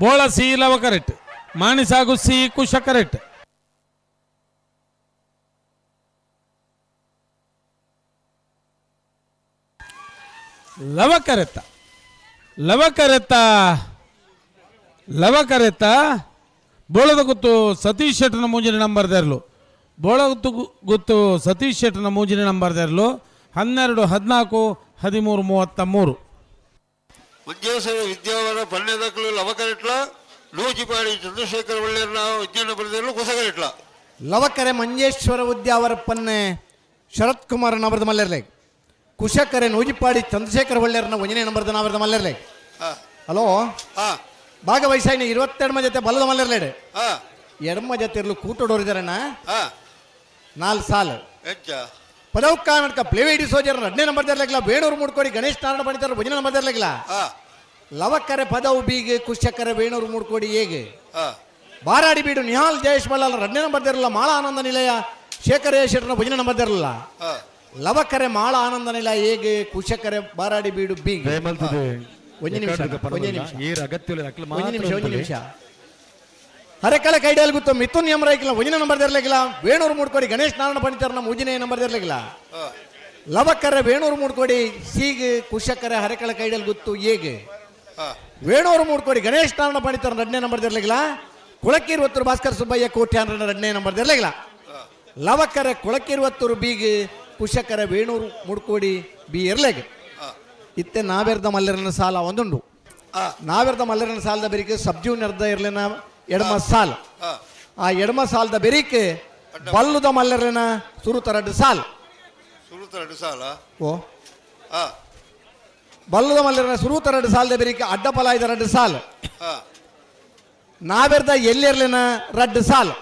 ಬೋಳ ಸಿ ಲವ ಕರೆಕ್ಟ್, ಮಾಣಿ ಸಾಗು ಸಿ ಕುಶ ಕರೆಕ್ಟ್. ಲವ ಕರೆತ್ತ ಲವ ಕರೆತ್ತ ಲವ ಕರೆತ್ತ. ಬೋಳದ ಗುತ್ತು ಸತೀಶ್ ಶೆಟ್ಟನ ಮೂಂಜಿನ ನಂಬರ್ ದೆರ್ಲು. ಬೋಳದ ಗುತ್ತು ಸತೀಶ್ ಶೆಟ್ಟನ ಮೂಂಜಿನ ನಂಬರ್ ದೆರ್ಲು. 12 14 13 33. ಮಂಜೇಶ್ವರ ವಿದ್ಯಾವರ ಪನ್ನೆದಕ್ಕಲು ಲವಕರಿಟ್ಲ, ನೂಜಿಪಾಡಿ ಚಂದ್ರಶೇಖರ ಒಳ್ಳೆಯರ್ನ ವಿಜ್ಞಾನ ಬರೆದಿರಲು ಕುಸಗರಿಟ್ಲ. ಲವಕರೆ ಮಂಜೇಶ್ವರ ಉದ್ಯಾವರ ಪನ್ನೆ ಶರತ್ ಕುಮಾರ್ ನವರದ ಮಲ್ಲೆರ್ಲೆ. ಕುಶಕರೆ ನೂಜಿಪಾಡಿ ಚಂದ್ರಶೇಖರ ಒಳ್ಳೆಯರ್ನ ಒಂಜನೇ ನಂಬರ್ದ ನಾವರದ ಮಲ್ಲೆರ್ಲೆ. ಹಲೋ, ಭಾಗವಹಿಸಾಯಿನ 22 ಜೊತೆ ಬಲದ ಮಲ್ಲೆರ್ಲೇಡೆ. ಎಡಮ ಜೊತೆ ಇರ್ಲು ಕೂಟೋಡೋರಿದಾರಣ್ಣ. 4 ಸಾಲು ಎಂಚ ಪದವು ಪ್ಲೇವೇಡಿ ಸೋಜರ್ 2ನೇ ನಂಬರ್ ದರ್ಲಗಿಲ್ಲ. ವೇಣೂರು ಮೂಡ್ಕೋಡಿ ಗಣೇಶ್ ನಾರಾಯಣ ಪಣಿತಾರ ಭಜನೆ ನಂಬರ್ ದರ್ಲಗಿಲ್ಲ. ಲವಕರೆ ಪದವು ಬೀಗೆ ಕುಶಕರೆ ವೇಣೂರು ಮೂಡ್ಕೋಡಿ ಹೇಗೆ. ಬಾರಾಡಿ ಬೀಡು ನಿಹಾಲ್ ಜಯೇಶ್ ಬಳ್ಳಾಲ್ 2ನೇ ನಂಬರ್ ದರ್ಲ. ಮಾಳ ಆನಂದ ನಿಲಯ ಶೇಖರ ಶೆಟ್ಟನ ಭಜನೆ ನಂಬರ್ ದರ್ಲ. ಲವಕರೆ ಮಾಳ ಆನಂದ ನಿಲಯ ಹೇಗೆ, ಕುಶಕರೆ ಬಾರಾಡಿ ಬೀಡು ಬೀಗೆ. ದಯಮಲ್ತದೆ ಒಂಜಿ ನಿಮಿಷ, ಒಂಜಿ ನಿಮಿಷ. ಏರ್ ಅಗತ್ಯ ಅಕ್ಲ ಒಂಜಿ ನಿಮಿಷ, ಒಂಜಿ ನಿಮಿಷ. ಹರೆಕಳ ಕೈಡಾಲ್ ಗುತ್ತು ಮಿಥುನ್ ಯಮರಾಯ್ಕಿಲ್ಲ ಒಂಜಿನ ನಂಬರ್ ಇರ್ಲಿಕ್ಕಿಲ್ಲ. ವೇಣೂರು ಮೂಡ್ಕೋಡಿ ಗಣೇಶ್ ನಾರಾಯಣ ಪಂಡಿತರನ ಮೂಜಿನೇ ನಂಬರ್ ಇರ್ಲಿಕ್ಕಿಲ್ಲ. ಲವಕರ ವೇಣೂರು ಮೂಡ್ಕೋಡಿ ಸೀಗ್ ಕುಶಕರ ಹರೆಕಳ ಕೈಡಲ್ ಗುತ್ತು ಏಗ್. ವೇಣೂರು ಮೂಡ್ಕೋಡಿ ಗಣೇಶ್ ನಾರಾಯಣ ಪಂಡಿತರ ಎರಡನೇ ನಂಬರ್ ಇರ್ಲಿಕ್ಕಿಲ್ಲ. ಕುಳಕೀರ್ವತ್ತೂರು ಭಾಸ್ಕರ್ ಸುಬ್ಬಯ್ಯ ಕೋಟ್ಯಾನ್ರನ ಎರಡನೇ ನಂಬರ್ ಇರ್ಲಿಕ್ಕಿಲ್ಲ. ಲವಕರ ಕುಳಕೀರ್ವತ್ತೂರು ಬೀಗ್ ಕುಶಕರ ವೇಣೂರು ಮೂಡ್ಕೋಡಿ ಬಿ ಇರ್ಲೇಗ್. ಇತ್ತೆ ನಾವೆರ್ದ ಮಲ್ಲರನ ಸಾಲ ಒಂದುಂಡು. ನಾವೆರ್ದ ಮಲ್ಲರನ ಸಾಲದ ಬೆರಿಕೆ ಸಬ್ ಜೂನಿಯರ್ದ ಇರ್ಲಿನ ಎಡಮ ಸಾಲ್. ಆ ಎಡಮ ಸಾಲದ ಬೆರಿಕೆ ಬಲ್ಲುದ ಮಲ್ಲರನ ಸುರುತ ರಡ್ಡು ಸಾಲ್. ಸುರುತ ಎರಡು ಸಾಲ. ಓ, ಬಲ್ಲುದ ಮಲ್ಲರನ ಸುರುತ ರಡ್ಡು ಸಾಲದ ಬೆರಿಕೆ ಅಡ್ಡ ಪಲಾಯ್ದ ರಡ್ಡು ಸಾಲ್. ನಾವೆರ್ದ ಎಲ್ಲಿರ್ಲಿನ ರಡ್ಡು ಸಾಲ್.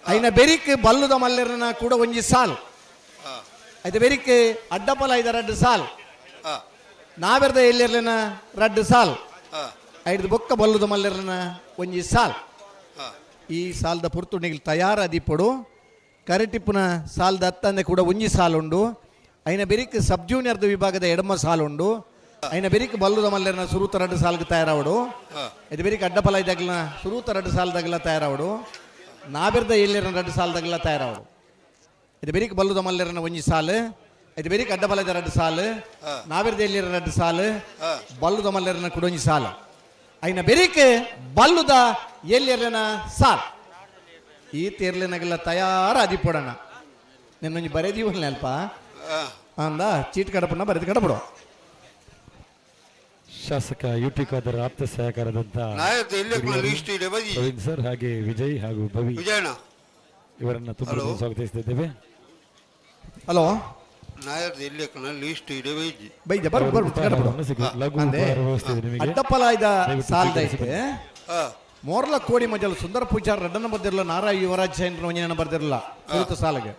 ಐನ ಬೆರಿಕ್ ಬಲ್ಲುದ ಮಲ್ಲರನ ಕೂಡ ಒಂಜಿ ಸಾಲ್. ಐತ ಬೆರಿಕ್ ಅಡ್ಡ ಪಲಾಯ್ದ ರಡ್ಡು ಸಾಲ್. ನಾವೆರ್ದ ಎಲ್ಲಿರ್ಲಿನ ರಡ್ಡು ಸಾಲ್. ಐದು ಬೊಕ್ಕ ಬಲ್ಲುದ ಮಲ್ಲರನ ಒಂಜಿ ಸಾಲ್. ಈ ಸಾಲದ ಪುರ್ತುಣಿಗೆ ತಯಾರಾದಿಪ್ಪಡು. ಕರೆಟಿಪ್ಪುನ ಸಾಲದ ಅತ್ತಂದೆ ಕೂಡ ಒಂಜಿ ಸಾಲ್ ಉಂಡು. ಐನ ಬೆರಿಕ್ ಸಬ್ ಜೂನಿಯರ್ದ ವಿಭಾಗದ ಎಡಮ ಸಾಲ್ ಉಂಡು. ಐನ ಬೆರಿಕ್ ಬಲ್ಲುದ ಮಲ್ಲರನ ಸುರುತ ರಡ್ಡು ಸಾಲ್ಗೆ ತಯಾರಾವಡು. ಇದು ಬೆರಿಕ್ ಅಡ್ಡಪಲ ಇದ್ದಾಗಲ ಸುರುತ ರಡ್ಡು ಸಾಲದಾಗಲ ತಯಾರಾವಡು. ನಾಬೆರ್ದ ಎಲ್ಲಿರನ ರಡ್ಡು ಸಾಲದಾಗಲ ತಯಾರಾವಡು. ಇದು ಬೆರಿಕ್ ಬಲ್ಲುದ ಮಲ್ಲರನ ಒಂಜಿ ಸಾಲು. ಇದು ಬೆರಿಕ್ ಅಡ್ಡಪಲ ರಡ್ಡು ಸಾಲು. ನಾಬೆರ್ದ ಎಲ್ಲಿರ ರಡ್ಡು ಸಾಲು. ಬಲ್ಲುದ ಮಲ್ಲರನ ಕೂಡ ಒಂಜಿ ಸಾಲು. ಐನ ಬೆರಿಕ್ ಬಲ್ಲುದ ಎಲ್ಲಿರನ ಸಾಲ್. ಈ ತೇರ್ಲಿನಗೆಲ್ಲ ತಯಾರ ಅದಿಪೊಡಣ. ನಿನ್ನೊಂಜಿ ಬರೆದೀವಲ್ಲ ಅಲ್ಪ ಅಂದ ಚೀಟ್ ಕಡಪಣ್ಣ ಬರೆದು ಕಡಪಡು. ಶಾಸಕ ಯು ಟಿ ಖಾದರ್ ಆಪ್ತ ಸಹಕಾರದಂತ ನಾಯರ್ದ ಎಲ್ಲಿ ಲಿಸ್ಟ್ ಇದೆ ಬದಿ. ಪ್ರವೀಣ್ ಸರ್ ಹಾಗೆ ವಿಜಯ್ ಹಾಗೂ ಭವಿ ವಿಜಯಣ್ಣ ಇವರನ್ನ ತುಂಬ ಹಲೋ. ಸ್ವಾಗತಿಸುತ್ತಿದ್ದೇವೆ. ಹಲೋ. ನಾಯರ್ದ ಎಲ್ಲಿ ಲಿಸ್ಟ್ ಇದೆ ಬೈಜಿ. ಬೈಜ ಬರ್ ಬರ್ ಕಡಪಡು. ಲಘು ಅಂದೆ. ಉಪಹಾರ ವ್ಯವಸ್ಥೆ ಇದೆ ನಿಮಗೆ. ಅಡ್ಡಪಲಾಯ್ದ ದಯವಿಟ್ಟು ಸಾಲ್ದ ಸ್ವೀಕರಿಸಿ. ಐತೆ. ಮೋರ್ಲ ಕೋಡಿ ಮಜಲ್ ಸುಂದರ ಪೂಜಾರ್ ರಡ್ಡನ ಬರ್ದಿರಲ್ಲ. ನಾರಾ ಯುವರಾಜ್ ಸೈನ್ರ ಒಂಜಿನ ಬರ್ದಿರಲ್ಲ ಸುರುತ ಸಾಲಿಗೆ.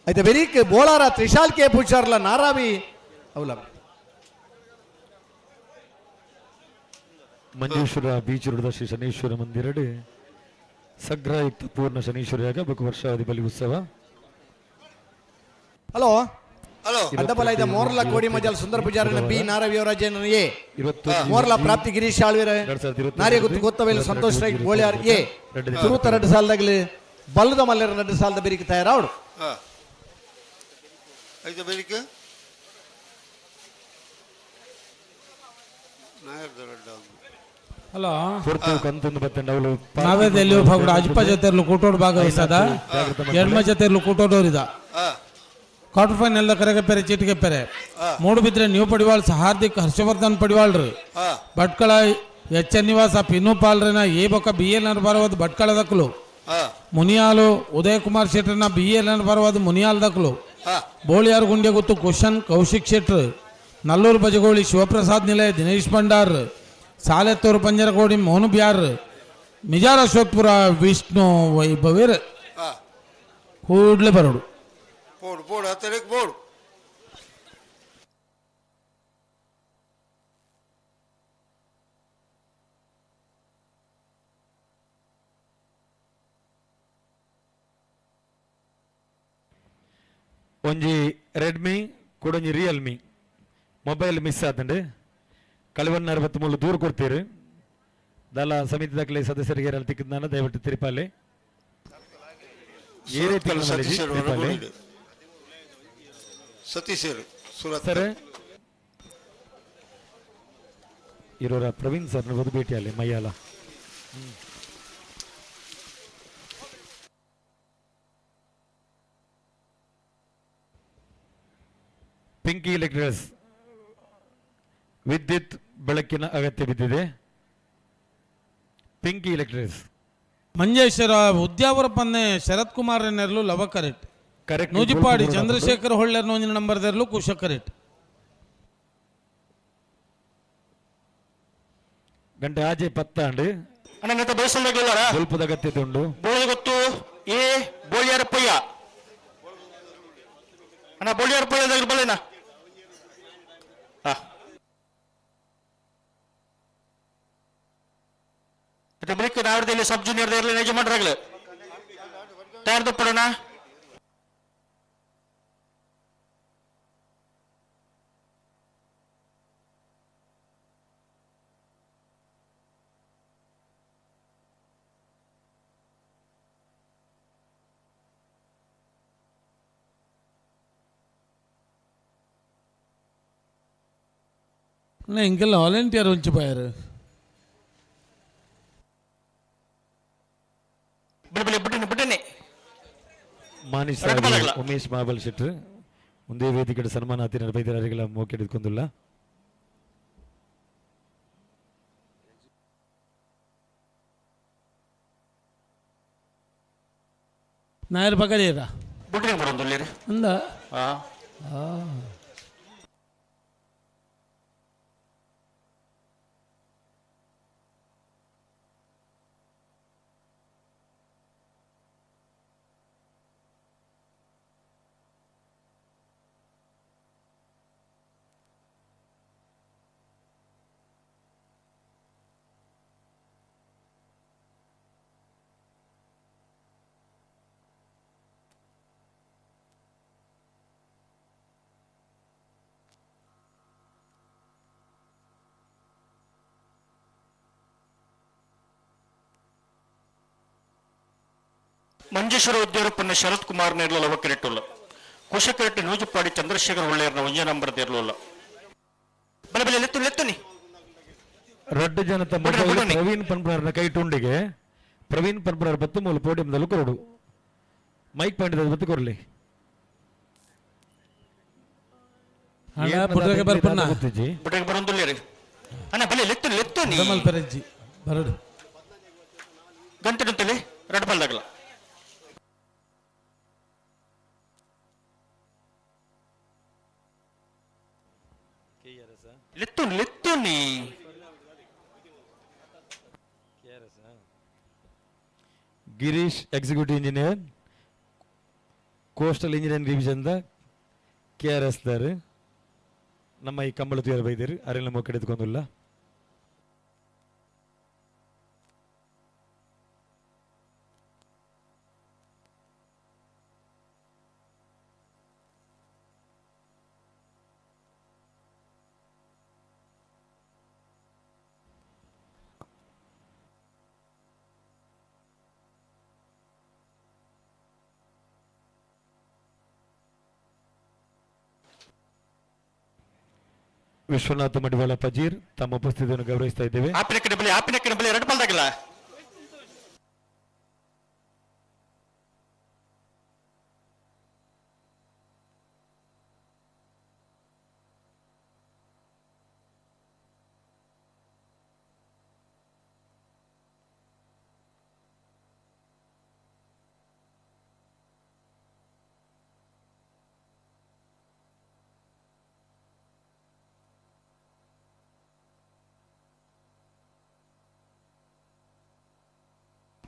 ಐತೆ ಬೆರೀಕ್ ಬೋಳಾರ ತ್ರಿಶಾಲ್ ಕೆ ಪೂಜಾರ್ಲ ನಾರಾವಿ ಅವಲ. ಮಂಜೇಶ್ವರ ಬೀಚ್ ರೋಡ್ ಶ್ರೀ ಶನೀಶ್ವರ ಮಂದಿರಡ್ ಸಗ್ರಯುಕ್ತ ಪೂರ್ಣ ಶನೀಶ್ವರ ಯಾಗ ಬಕು ವರ್ಷಾವಧಿ ಬಲಿ ಉತ್ಸವ. ಹಲೋ. ಹಲೋ. ಅಡ್ಡಪಲಾಯ್ದ ಮೋರ್ಲ ಕೋಡಿ ಮಜಲ್ ಸುಂದರ ಪೂಜಾರನ ಬಿ ನಾರಾ ಯುವರಾಜ್ ಎ. ಇವತ್ತು ಮೋರ್ಲ ಪ್ರಾಪ್ತಿ ಗಿರೀಶ್ ಆಳ್ವಿರ ನಾರ್ಯ ಗುತ್ತು ಗೊತ್ತವೇಲು ಸಂತೋಷ್ ರೈ ಬೋಳ್ಯಾರ್ ಎ. ಸುರುತ ರಡ್ಡು ಸಾಲದಾಗಲಿ ಬಲ್ಲದ ಮಲ್ಲರ ರಡ್ಡು ಸಾಲದ ಬೆರಿಕೆ ತಯಾರಾವಡು. ಐತೆ ಬೆಳಿಗ್ಗೆ ನಾಯರ್ದ ರಡ್ಡ. ಹಲೋ. ಪೊರ್ತು ಕಂತೊಂದು ಬತ್ತಂಡ ಅವಳು. ನಾವೇದಲ್ಲಿ ಫಾಗುಡ ಅಜ್ಪ ಜೊತೆರ್ಲು ಕೂಟೋಡು ಭಾಗವಹಿಸದ ಎಡ್ಮ ಜೊತೆರ್ಲು ಕೂಟೋಡೋರಿದ. ಕ್ವಾರ್ಟರ್ ಫೈನಲ್ ಕರೆಗೆ ಪೆರೆ ಚೀಟಿಗೆ ಪೆರೆ ಮೂಡುಬಿದ್ರೆ ನ್ಯೂ ಪಡಿವಾಳ್ ಹಾರ್ದಿಕ್ ಹರ್ಷವರ್ಧನ್ ಪಡಿವಾಳ್ರು. ಭಟ್ಕಳ ಎಚ್ ಎನ್ ನಿವಾಸ ಪಿನ್ನು ಪಾಲ್ರನ ಎ ಬೊಕ್ಕ ಬಿ ಎಲ್ ನರ್ ಬರವದು ಭಟ್ಕಳ ದಕ್ಕಲು. ಮುನಿಯಾಲು ಉದಯ್ ಕುಮಾರ್ ಶೆಟ್ಟರ್ನ ಬಿ ಎಲ್ ನರ್ ಬರವದು ಮುನಿಯಾಲ್ ದಕ್ಕಲು. ಬೋಳಿಯಾರ್ ಗುಂಡ್ಯ ಗುತ್ತು ಕುಶನ್ ಕೌಶಿಕ್ ಶೆಟ್ರ್. ನಲ್ಲೂರು ಬಜಗೋಳಿ ಶಿವಪ್ರಸಾದ್ ನಿಲಯ ದಿನೇಶ್ ಭಂಡಾರ್. ಸಾಲೆತ್ತೂರು ಪಂಜರಗೋಡಿ ಮೋನು ಬ್ಯಾರ್. ಮಿಜಾರ ಅಶ್ವತ್ಪುರ ವಿಷ್ಣು ವೈಭವೀರ್. ಕೂಡ್ಲೆ ಬರೋಡು. ಬೋಡು ಬೋಡು ಹತ್ತರಕ್ಕೆ ಬೋಡು. ಒಂಜಿ ರೆಡ್ಮಿ ಕುಡೊಂಜಿ ರಿಯಲ್ಮಿ ಮೊಬೈಲ್ ಮಿಸ್ ಆತಂಡು ಕಳೆವನ್ನ 63 ದೂರ ಕೊಡ್ತೀರಿ. ದಲ ಸಮಿತಿ ದಾಖಲೆ ಸದಸ್ಯರಿಗೆ ಯಾರು ತಿಕ್ಕಿದ್ದಾನ ದಯವಿಟ್ಟು ತಿರುಪಾಲೆ. ಏರೇ ಸುರತ್ಕಲ್ ಸತೀಶರು ತಿರುಪಾಲೆ. ಸತೀಶರು ಸುರತ್. ಸರ್ ಇರೋರ ಪ್ರವೀಣ್ ಸರ್ ಒಂದು ಭೇಟಿಯಲ್ಲಿ ಮೈಯಾಲ. ಪಿಂಕಿ ಎಲೆಕ್ಟ್ರಿಕಲ್ಸ್ ವಿದ್ಯುತ್ ಬೆಳಕಿನ ಅಗತ್ಯ ಬಿದ್ದಿದೆ. ಪಿಂಕಿ ಎಲೆಕ್ಟ್ರಿಕಲ್ಸ್. ಮಂಜೇಶ್ವರ ಉದ್ಯಾವರ ಪನ್ನೆ ಶರತ್ ಕುಮಾರ್ ನೆರ್ಲು ಲವ ಕರೆಕ್ಟ್. ಕರೆಕ್ಟ್. ನೂಜಿಪಾಡಿ ಚಂದ್ರಶೇಖರ್ ಹೊಳ್ಳೆರ್ ನೋಂಜಿನ ನಂಬರ್ ದೆರ್ಲು ಕುಶ ಕರೆಕ್ಟ್. ಗಂಟೆ ಆಜೆ ಪತ್ತಾಂಡು. ಅಣ್ಣ ಬಯಸಂದಾಗಲಿಲ್ಲ. ಸ್ವಲ್ಪದ ಅಗತ್ಯತೆ ಉಂಟು. ಬೋಳಿ ಗೊತ್ತು ಎ ಬೋಳಿಯಾರ ಪಯ್ಯ ಅಣ್ಣ, ಬೋಳಿಯಾರ ಪಯ್ಯ ಬಲ್ಲೇನಾ? ಹಾ, ಮತ್ತೆ ಬಳಿಕ ನಾವರದಲ್ಲಿ ಸಬ್ ಜೂನಿಯರ್ ಇರಲಿ ಯಜಮಾನರಾಗಲಿ ತಯಾರು ಪಡೋಣ. ಎಂಕೆಲ್ಲ ವಾಲಂಟಿಯರ್ ಒಂಚಿ ಬಾಯರು. ಬಿಡಿ ಬಿಡಿ ಬಿಡನೆ. ಮಾನಿಷ್ ರಡ್ಡ್ ಬಲಗಲ. ಉಮೇಶ್ ಮಾಬಲ್ ಶೆಟ್ರು ಒಂದೇ ವೇದಿಕೆ ಸನ್ಮಾನ ಆತಿನ ಬೈದರಿಗಳ ಮೋಕೆಡಿದ್ಕೊಂದುಲ್ಲ. ನಾಯರ್ ಪಕ್ಕದೀರ. ಬಿಡ್ರಿ ಬರೋದು. ಅಂದ. ಹಾ. ಮಂಜೇಶ್ವರ ಉದ್ಯಾರಪ್ಪನ ಶರತ್ ಕುಮಾರ್ ನೇರ್ಲ ಲವಕರೆಟ್ಟುಲ್ಲ. ಕುಶಕರೆಟ್ಟು ನೂಜುಪಾಡಿ ಚಂದ್ರಶೇಖರ್ ಒಳ್ಳೆಯರ್ನ ಒಂಜ ನಂಬರ್ ದೇರ್ಲುಲ್ಲ. ಬಲೆ ಬಲೆ ಲೆತ್ತು ಲೆತ್ತುನಿ. ರಡ್ಡು ಜನತ ಬಿಡ್ರಿ, ಮೊಬೈಲ್ ಬಿಡ್ರಿ. ಪ್ರವೀಣ್ ಪನ್ಪುನರ್ನ ಕೈ ಟುಂಡಿಗೆ ಪ್ರವೀಣ್ ಪನ್ಪುನರ್ ಬತ್ತು ಮೂಲ ಪೋಡಿಯಂದಲ್ಲೂ ಕೊರಡು ಮೈಕ್ ಪಾಯಿಂಟ್ ಬತ್ತು ಕೊರಲಿ. ಅಣ್ಣ ಪುಟ್ರಗೆ ಬರ್ಪಣ್ಣ. ಗೊತ್ತಿಜ್ಜಿ. ಬಿಡ್ರಿ ಬರೋದಿಲ್ಲ ರೀ ಅಣ್ಣ. ಬಲೆ ಲೆತ್ತು ಲೆತ್ತುನಿ. ಕಮಲ್ ಪೆರಜ್ಜಿ ಬರಡು. ಗಂಟೆ ಗಂಟೆಲಿ ರಡ್ ಬಲ್ದಾಗಲ್ಲ. ಲೆತ್ತು ಲೆತ್ತುನಿ. Girish executive engineer, coastal engineering division the K R S ದಾರ್ ನಮ್ಮ ಈ ಕಂಬಳ ತುಯರ್ ಬೈದಿರು ಅರೆಲ್ಲ ಮೊಕ್ಕಡೆದುಕೊಂದುಲ್ಲ. ವಿಶ್ವನಾಥ ಮಡಿವಾಳ ಪಜೀರ್ ತಮ್ಮ ಉಪಸ್ಥಿತಿಯನ್ನು ಗೌರವಿಸ್ತಾ ಇದ್ದೇವೆ. ಆಪಿನ ಕಡೆ ಬಲೆ, ಆಪಿನ ಕಡೆ ಬಲೆ, ಎರಡು ಬಲ್ದಾಗಲ್ಲ.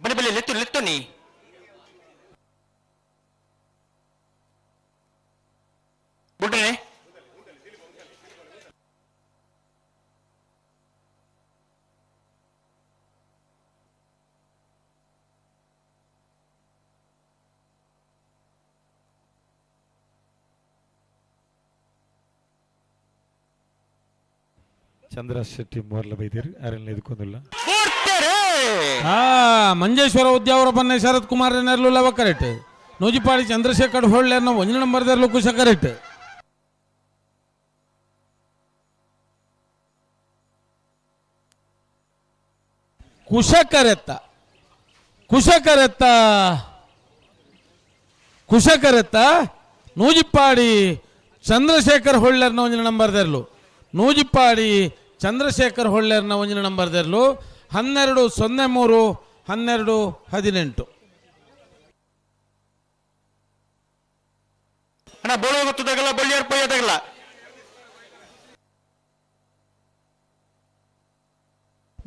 ಬಲೆ ಬಲೆ ಲೆತ್ತು ಲೆತ್ತು ನೀ. ಬಿಡ್ರಿ. ಚಂದ್ರ ಶೆಟ್ಟಿ ಮೋರ್ಲ ಬೈದಿರು ಅರೆಲ್ಲ ಎದುಕೊಂದುಲ್ಲ. ಮೂರ್ತೆರೆ. ಆ ಮಂಜೇಶ್ವರ ಉದ್ಯಾವರ ಬನ್ನೆ ಶರತ್ ಕುಮಾರ್ ನೆರ್ಲು ಲವ ಕರೆಕ್ಟ್. ನೂಜಿಪಾಡಿ ಚಂದ್ರಶೇಖರ್ ಹೊಳ್ಳೆರ್ನ ಒಂಜಿ ನಂಬರ್ ದೆರ್ಲು ಕುಶ ಕರೆಕ್ಟ್. ಕುಶಕರೆತ್ತ ಕುಶಕರೆತ್ತ ಕುಶಕರೆತ್ತ ನೂಜಿಪ್ಪಾಡಿ ಚಂದ್ರಶೇಖರ್ ಹೊಳ್ಳೆರ್ನ ಒಂಜಿನ ನಂಬರ್ ದೆರ್ಲು. ನೂಜಿಪ್ಪಾಡಿ ಚಂದ್ರಶೇಖರ್ ಹೊಳ್ಳೆರ್ನ ಒಂಜಿನ ನಂಬರ್ ದೆರ್ಲು. 12:03 12:18. ಅಣ್ಣ ಬೋಳು ಗೊತ್ತದಾಗಲ್ಲ, ಬಳ್ಳಿಯಾರ್ ಪೊಯ್ಯದಾಗಲ್ಲ.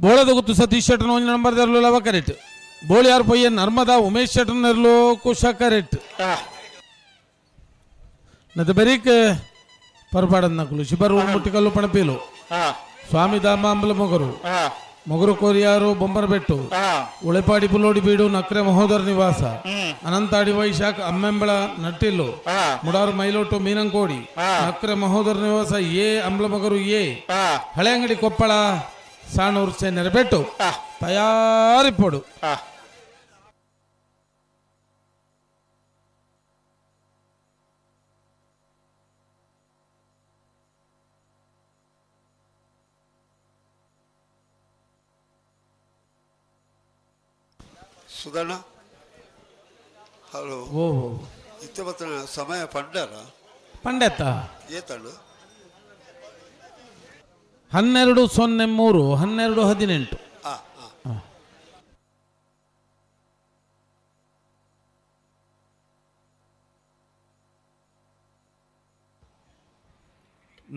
ಬೋಳದ ಗುತ್ತು ಸತೀಶ್ ಶೆಟ್ಟನ ಒಂಜಿ ನಂಬರ್ ದೆರ್ಲು ಲವ ಕರೆಕ್ಟ್. ಬೋಳಿಯಾರ್ ಪೊಯ್ಯ ನರ್ಮದಾ ಉಮೇಶ್ ಶೆಟ್ಟನೆರ್ಲು ಕುಶ ಕರೆಕ್ಟ್. ನತ ಬರೀಕ್ ಪರ್ಪಾಡನ್ನಕುಲು ಶಿಬರು ಮುಟ್ಟಿಕಲ್ಲು ಪಣಪೀಲು ಸ್ವಾಮಿ ದಾಮ ಅಂಬಲ ಮೊಗರು ಮೊಗರು ಕೋರಿಯಾರು ಬೊಂಬರಬೆಟ್ಟು ಉಳೆಪಾಡಿ ಪುಲೋಡಿ ಬೀಡು ನಕ್ರೆ ಮಹೋದರ ನಿವಾಸ ಅನಂತಾಡಿ ವೈಶಾಖ ಅಮ್ಮೆಂಬಳ ನಟ್ಟಿಲ್ಲು ಮುಡಾರು ಮೈಲೋಟು ಮೀನಂಕೋಡಿ ನಕ್ರೆ ಮಹೋದರ ನಿವಾಸ ಎ ಅಂಬ್ಲಮಗರು ಎ ಹಳೆಯಂಗಡಿ ಕೊಪ್ಪಳ ಸಾಣೂರು ಸೇನೆರಬೆಟ್ಟು ತಯಾರಿಪೊಡು. ಸುಧಣ್ಣ ಹಲೋ. ಓ. ಇತ್ತೆ ಬತ್ತನ ಸಮಯ ಪಂಡರ. ಪಂಡೆತ್ತ. ಏತಂಡು? 12:03, 12:18. ಆ ಆ.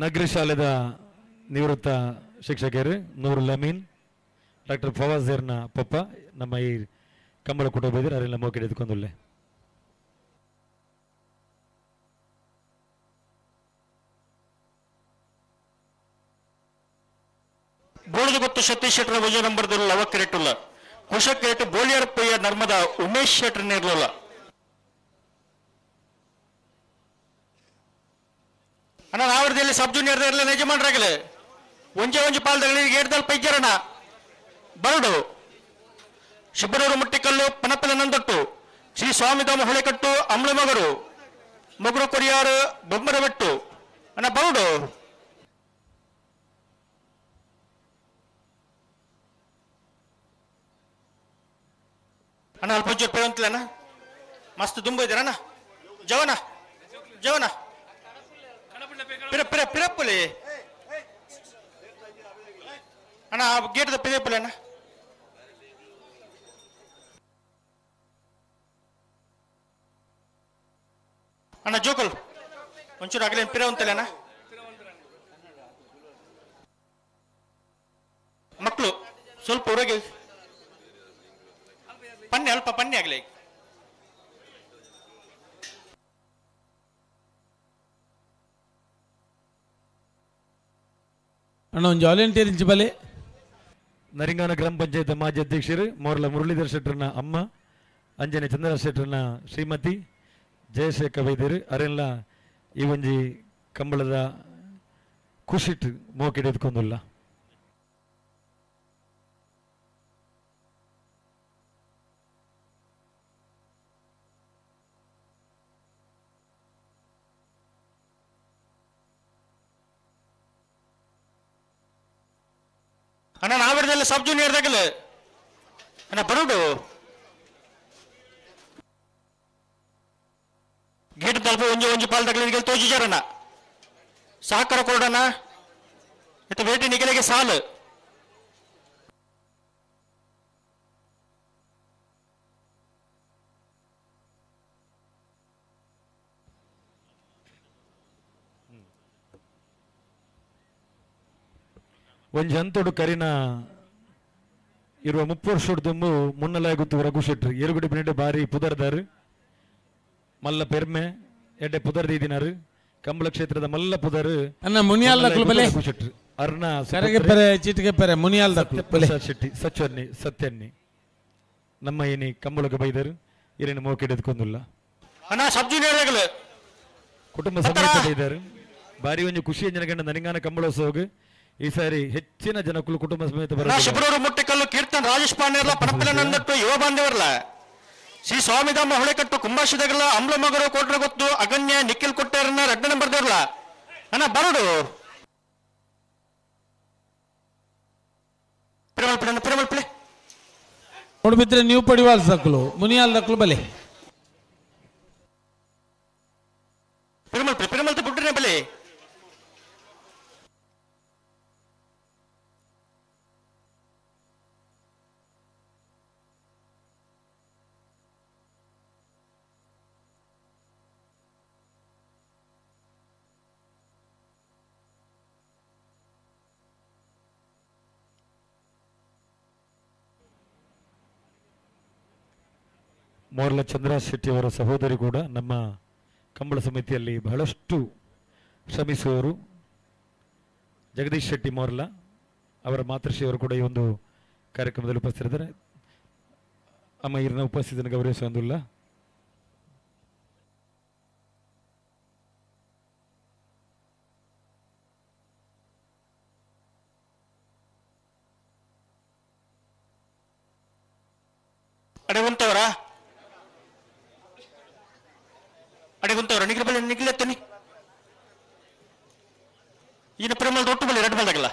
ನಗರ ಶಾಲೆದ ನಿವೃತ್ತ ಶಿಕ್ಷಕರು ನೂರುಲ್ ಅಮೀನ್, ಡಾಕ್ಟರ್ ಫವಾಜರ್ನ ಪಪ್ಪ, ನಮ್ಮ ಈ ಕಂಬಳ ಕುಟುಂಬ ಇದ್ದಾರೆ. ಅವರೆಲ್ಲ ಮೋಕೆ ಎತ್ಕೊಂಡುಲ್ಲೆ. ಬೋಳದ ಗೊತ್ತು ಸತೀಶ್ ಶೆಟ್ಟರ್ ವಿಜಯ ನಂಬರ್ ಲವ ಕ್ರಿಕೆಟ್ ಕುಶ ಕ್ರಿಕೆಟ್ ಬೋಳಿಯರ್ ಪಯ್ಯ ನರ್ಮದ ಉಮೇಶ್ ಶೆಟ್ಟರ್ ನೇರ್ಲಲ್ಲ. ಅಣ್ಣ, ನಾವರದಲ್ಲಿ ಸಬ್ ಜೂನಿಯರ್ ಇರಲಿಲ್ಲ ಯಜಮಾನ್ರಾಗಲಿ. ಒಂಜೆ ಒಂಜಿ ಪಾಲ್ದಗಳಿಗೆ ಏಡ್ದಲ್ ಪೈಜರಣ ಬರಡು ಶಿಬ್ಬರೂರು ಮುಟ್ಟಿಕಲ್ಲು ಪನಪಲ ನಂದೊಟ್ಟು ಶ್ರೀ ಸ್ವಾಮಿಧಾಮ ಹೊಳೆಕಟ್ಟು ಅಮ್ಲಮಗರು ಮಗುರು ಕೊರಿಯಾರು ಬೊಮ್ಮರಬೆಟ್ಟು. ಅಣ್ಣ, ಬರಡು. ಅಣ್ಣ, ಅಲ್ಪ ರೂಪಾಯಿ ಅಂತಲ್ಲ ಅಣ್ಣ. ಮಸ್ತ್ ದುಂಬ ಇದ್ದೀರಣ್ಣ. ಜವನ ಜವನ ಪಿರ ಪಿರ ಪಿರಪ್ಪಲಿ ಅಣ್ಣ, ಆ ಗೇಟ್ದ ಪಿರಪ್ಪಲಿ ಅಣ್ಣ. ಅಣ್ಣ, ಜೋಕಲ್ ಒಂಚೂರು ಆಗಲಿ ಪಿರ ಅಂತಲ್ಲ ಅಣ್ಣ. ಮಕ್ಕಳು ಸ್ವಲ್ಪ ಹೊರಗೆ ಪನ್ನೆ, ಅಲ್ಪ ಪನ್ನೆ ಆಗಲಿ. ಅಣ್ಣ, ಒಂದು ವಾಲಂಟಿಯರ್ ಇಂಚಿ ಬಲೆ. ನರಿಂಗಾನ ಗ್ರಾಮ ಪಂಚಾಯತ್ ಮಾಜಿ ಅಧ್ಯಕ್ಷರು ಮೋರ್ಲ ಮುರಳೀಧರ್ ಶೆಟ್ಟರ್ನ ಅಮ್ಮ, ಅಂಜನೆ ಚಂದ್ರ ಶೆಟ್ಟರ್ನ ಶ್ರೀಮತಿ ಜಯಶೇಖ ವೈದ್ಯರು ಅರೆಲ್ಲ ಈ ಒಂಜಿ ಕಂಬಳದ ಖುಷಿಟ್ ಮೋಕೆಡ್ ಎತ್ಕೊಂದುಲ್ಲ. ಅಣ್ಣ, ನಾವಿರದಲ್ಲಿ ಸಬ್ ಜೂನಿಯರ್ ದಾಗಲ ಅಣ್ಣ, ಬರುಡು ಗೇಟ್ ತಲುಪ ಒಂಜಿ ಒಂಜಿ ಪಾಲ್ದಾಗಲಿ ತೋಜಿಜಾರಣ್ಣ. ಸಹಕಾರ ಕೊಡೋಣ ಇತ್ತ ಬೇಟಿ ನಿಗಲಿಗೆ ಸಾಲು. ಒಂಜಿ ಹಂತೊಡು ಕರಿನ ಇರುವ 30 ವರ್ಷದ ದುಂಬು ಮುನ್ನಲಾಗುತ್ತು ರಘು ಶೆಟ್ರು ಏರುಗುಡಿ ಬಿನೆಡೆ ಬಾರಿ ಪುದರ್ದಾರು, ಮಲ್ಲ ಪೆರ್ಮೆ ಎಡ್ಡೆ ಪುದರ್ ದೀದಿನಾರು. ಕಂಬಳ ಕ್ಷೇತ್ರದ ಮಲ್ಲ ಪುದರ್ ಅಣ್ಣ, ಮುನಿಯಾಲ್ ದಕ್ಲು ಬಲೆ. ರಘು ಶೆಟ್ರು ಅರ್ಣ ಕರೆಗೆ ಪೆರೆ ಚೀಟಿಗೆ ಪೆರೆ ಮುನಿಯಾಲ್ ದಕ್ಲು ಬಲೆ. ಪ್ರಸಾದ್ ಶೆಟ್ಟಿ ಸಚ್ಚನ್ನಿ ಸತ್ಯನ್ನಿ ನಮ್ಮ ಏನಿ ಕಂಬಳಕ್ಕೆ ಬೈದರು ಇರೇನು ಮೋಕೆಡ್ ಎತ್ಕೊಂದುಲ್ಲ. ಅಣ್ಣ, ಸಬ್ ಜೂನಿಯರ್ ದಾಗಲ. ಕುಟುಂಬ ಸಮೇತ ಬೈದರು. ಬಾರಿ ಒಂಜಿ ಖುಷಿ ಜನಗಂಡ ನರಿಂಗಾನ ಕಂಬಳೋತ್ಸವಕ್ಕೆ ಈ ಸಾರಿ ಹೆಚ್ಚಿನ ಜನಕ್ಕಳು ಕುಟುಂಬ ಸಮೇತ ಅಣ್ಣ, ಬರೋದು. ಶಿಬರೂರು ಮುಟ್ಟಿಕಲ್ಲು ಕೀರ್ತನ್ ರಾಜೇಶ್ ಪಾಂಡ್ಯರ್ಲ ಪಣಪಲ ನಂದಟ್ಟು ಯುವ ಬಾಂಧವರ್ಲ ಶ್ರೀ ಸ್ವಾಮಿಧಾಮ ಹೊಳೆಕಟ್ಟು ಕುಂಬಾಶಿದಗಲ ಅಮ್ಲಮಗರು ಕೋಟ್ರ ಗೊತ್ತು ಅಗನ್ಯ ನಿಖಿಲ್ ಕೊಟ್ಟೆರನ್ನ ರಡ್ಡ ನಂಬರ್ ದೇವ್ರಲ್ಲ. ಅಣ್ಣ, ಬರಡು ಪಿರಮಲ್ಪಿಳೆ ಅಣ್ಣ, ಪಿರಮಲ್ಪಿಳೆ. ನೋಡ್ಬಿದ್ರೆ ನೀವು ಪಡಿವಾಲ್ ದಕ್ಲು ಮುನಿಯಾಲ್ ದಕ್ಲು ಬಲೆ. ಪಿರಮಲ್ಪಿಳೆ ಪಿರಮಲ್ತ ಬುಡ್ಡ್ರೆ ಬಲೆ. ಮೋರ್ಲ ಚಂದ್ರ ಶೆಟ್ಟಿ ಅವರ ಸಹೋದರಿ ಕೂಡ ನಮ್ಮ ಕಂಬಳ ಸಮಿತಿಯಲ್ಲಿ ಬಹಳಷ್ಟು ಶ್ರಮಿಸುವವರು. ಜಗದೀಶ್ ಶೆಟ್ಟಿ ಮೋರ್ಲ ಅವರ ಮಾತೃಶ್ರೀಯವರು ಕೂಡ ಈ ಒಂದು ಕಾರ್ಯಕ್ರಮದಲ್ಲಿ ಉಪಸ್ಥಿತರಿದ್ದಾರೆ. ಅಮ್ಮ ಇರನ ಉಪಸ್ಥಿತಿಯನ್ನು ಗೌರವಿಸುವುದಿಲ್ಲ. ಅಡೆ ಉಂತವರ ಅಡೆ ಉಂತವರ ನಿಗ್ರ ಬಲೆ ನಿಗ್ಲೆತ್ತನಿ ಈನ ಪ್ರೇಮಲ್ ದೊಟ್ಟು ಬಲೆ ಎರಡು ಬಲ್ದಾಗಲ್ಲ.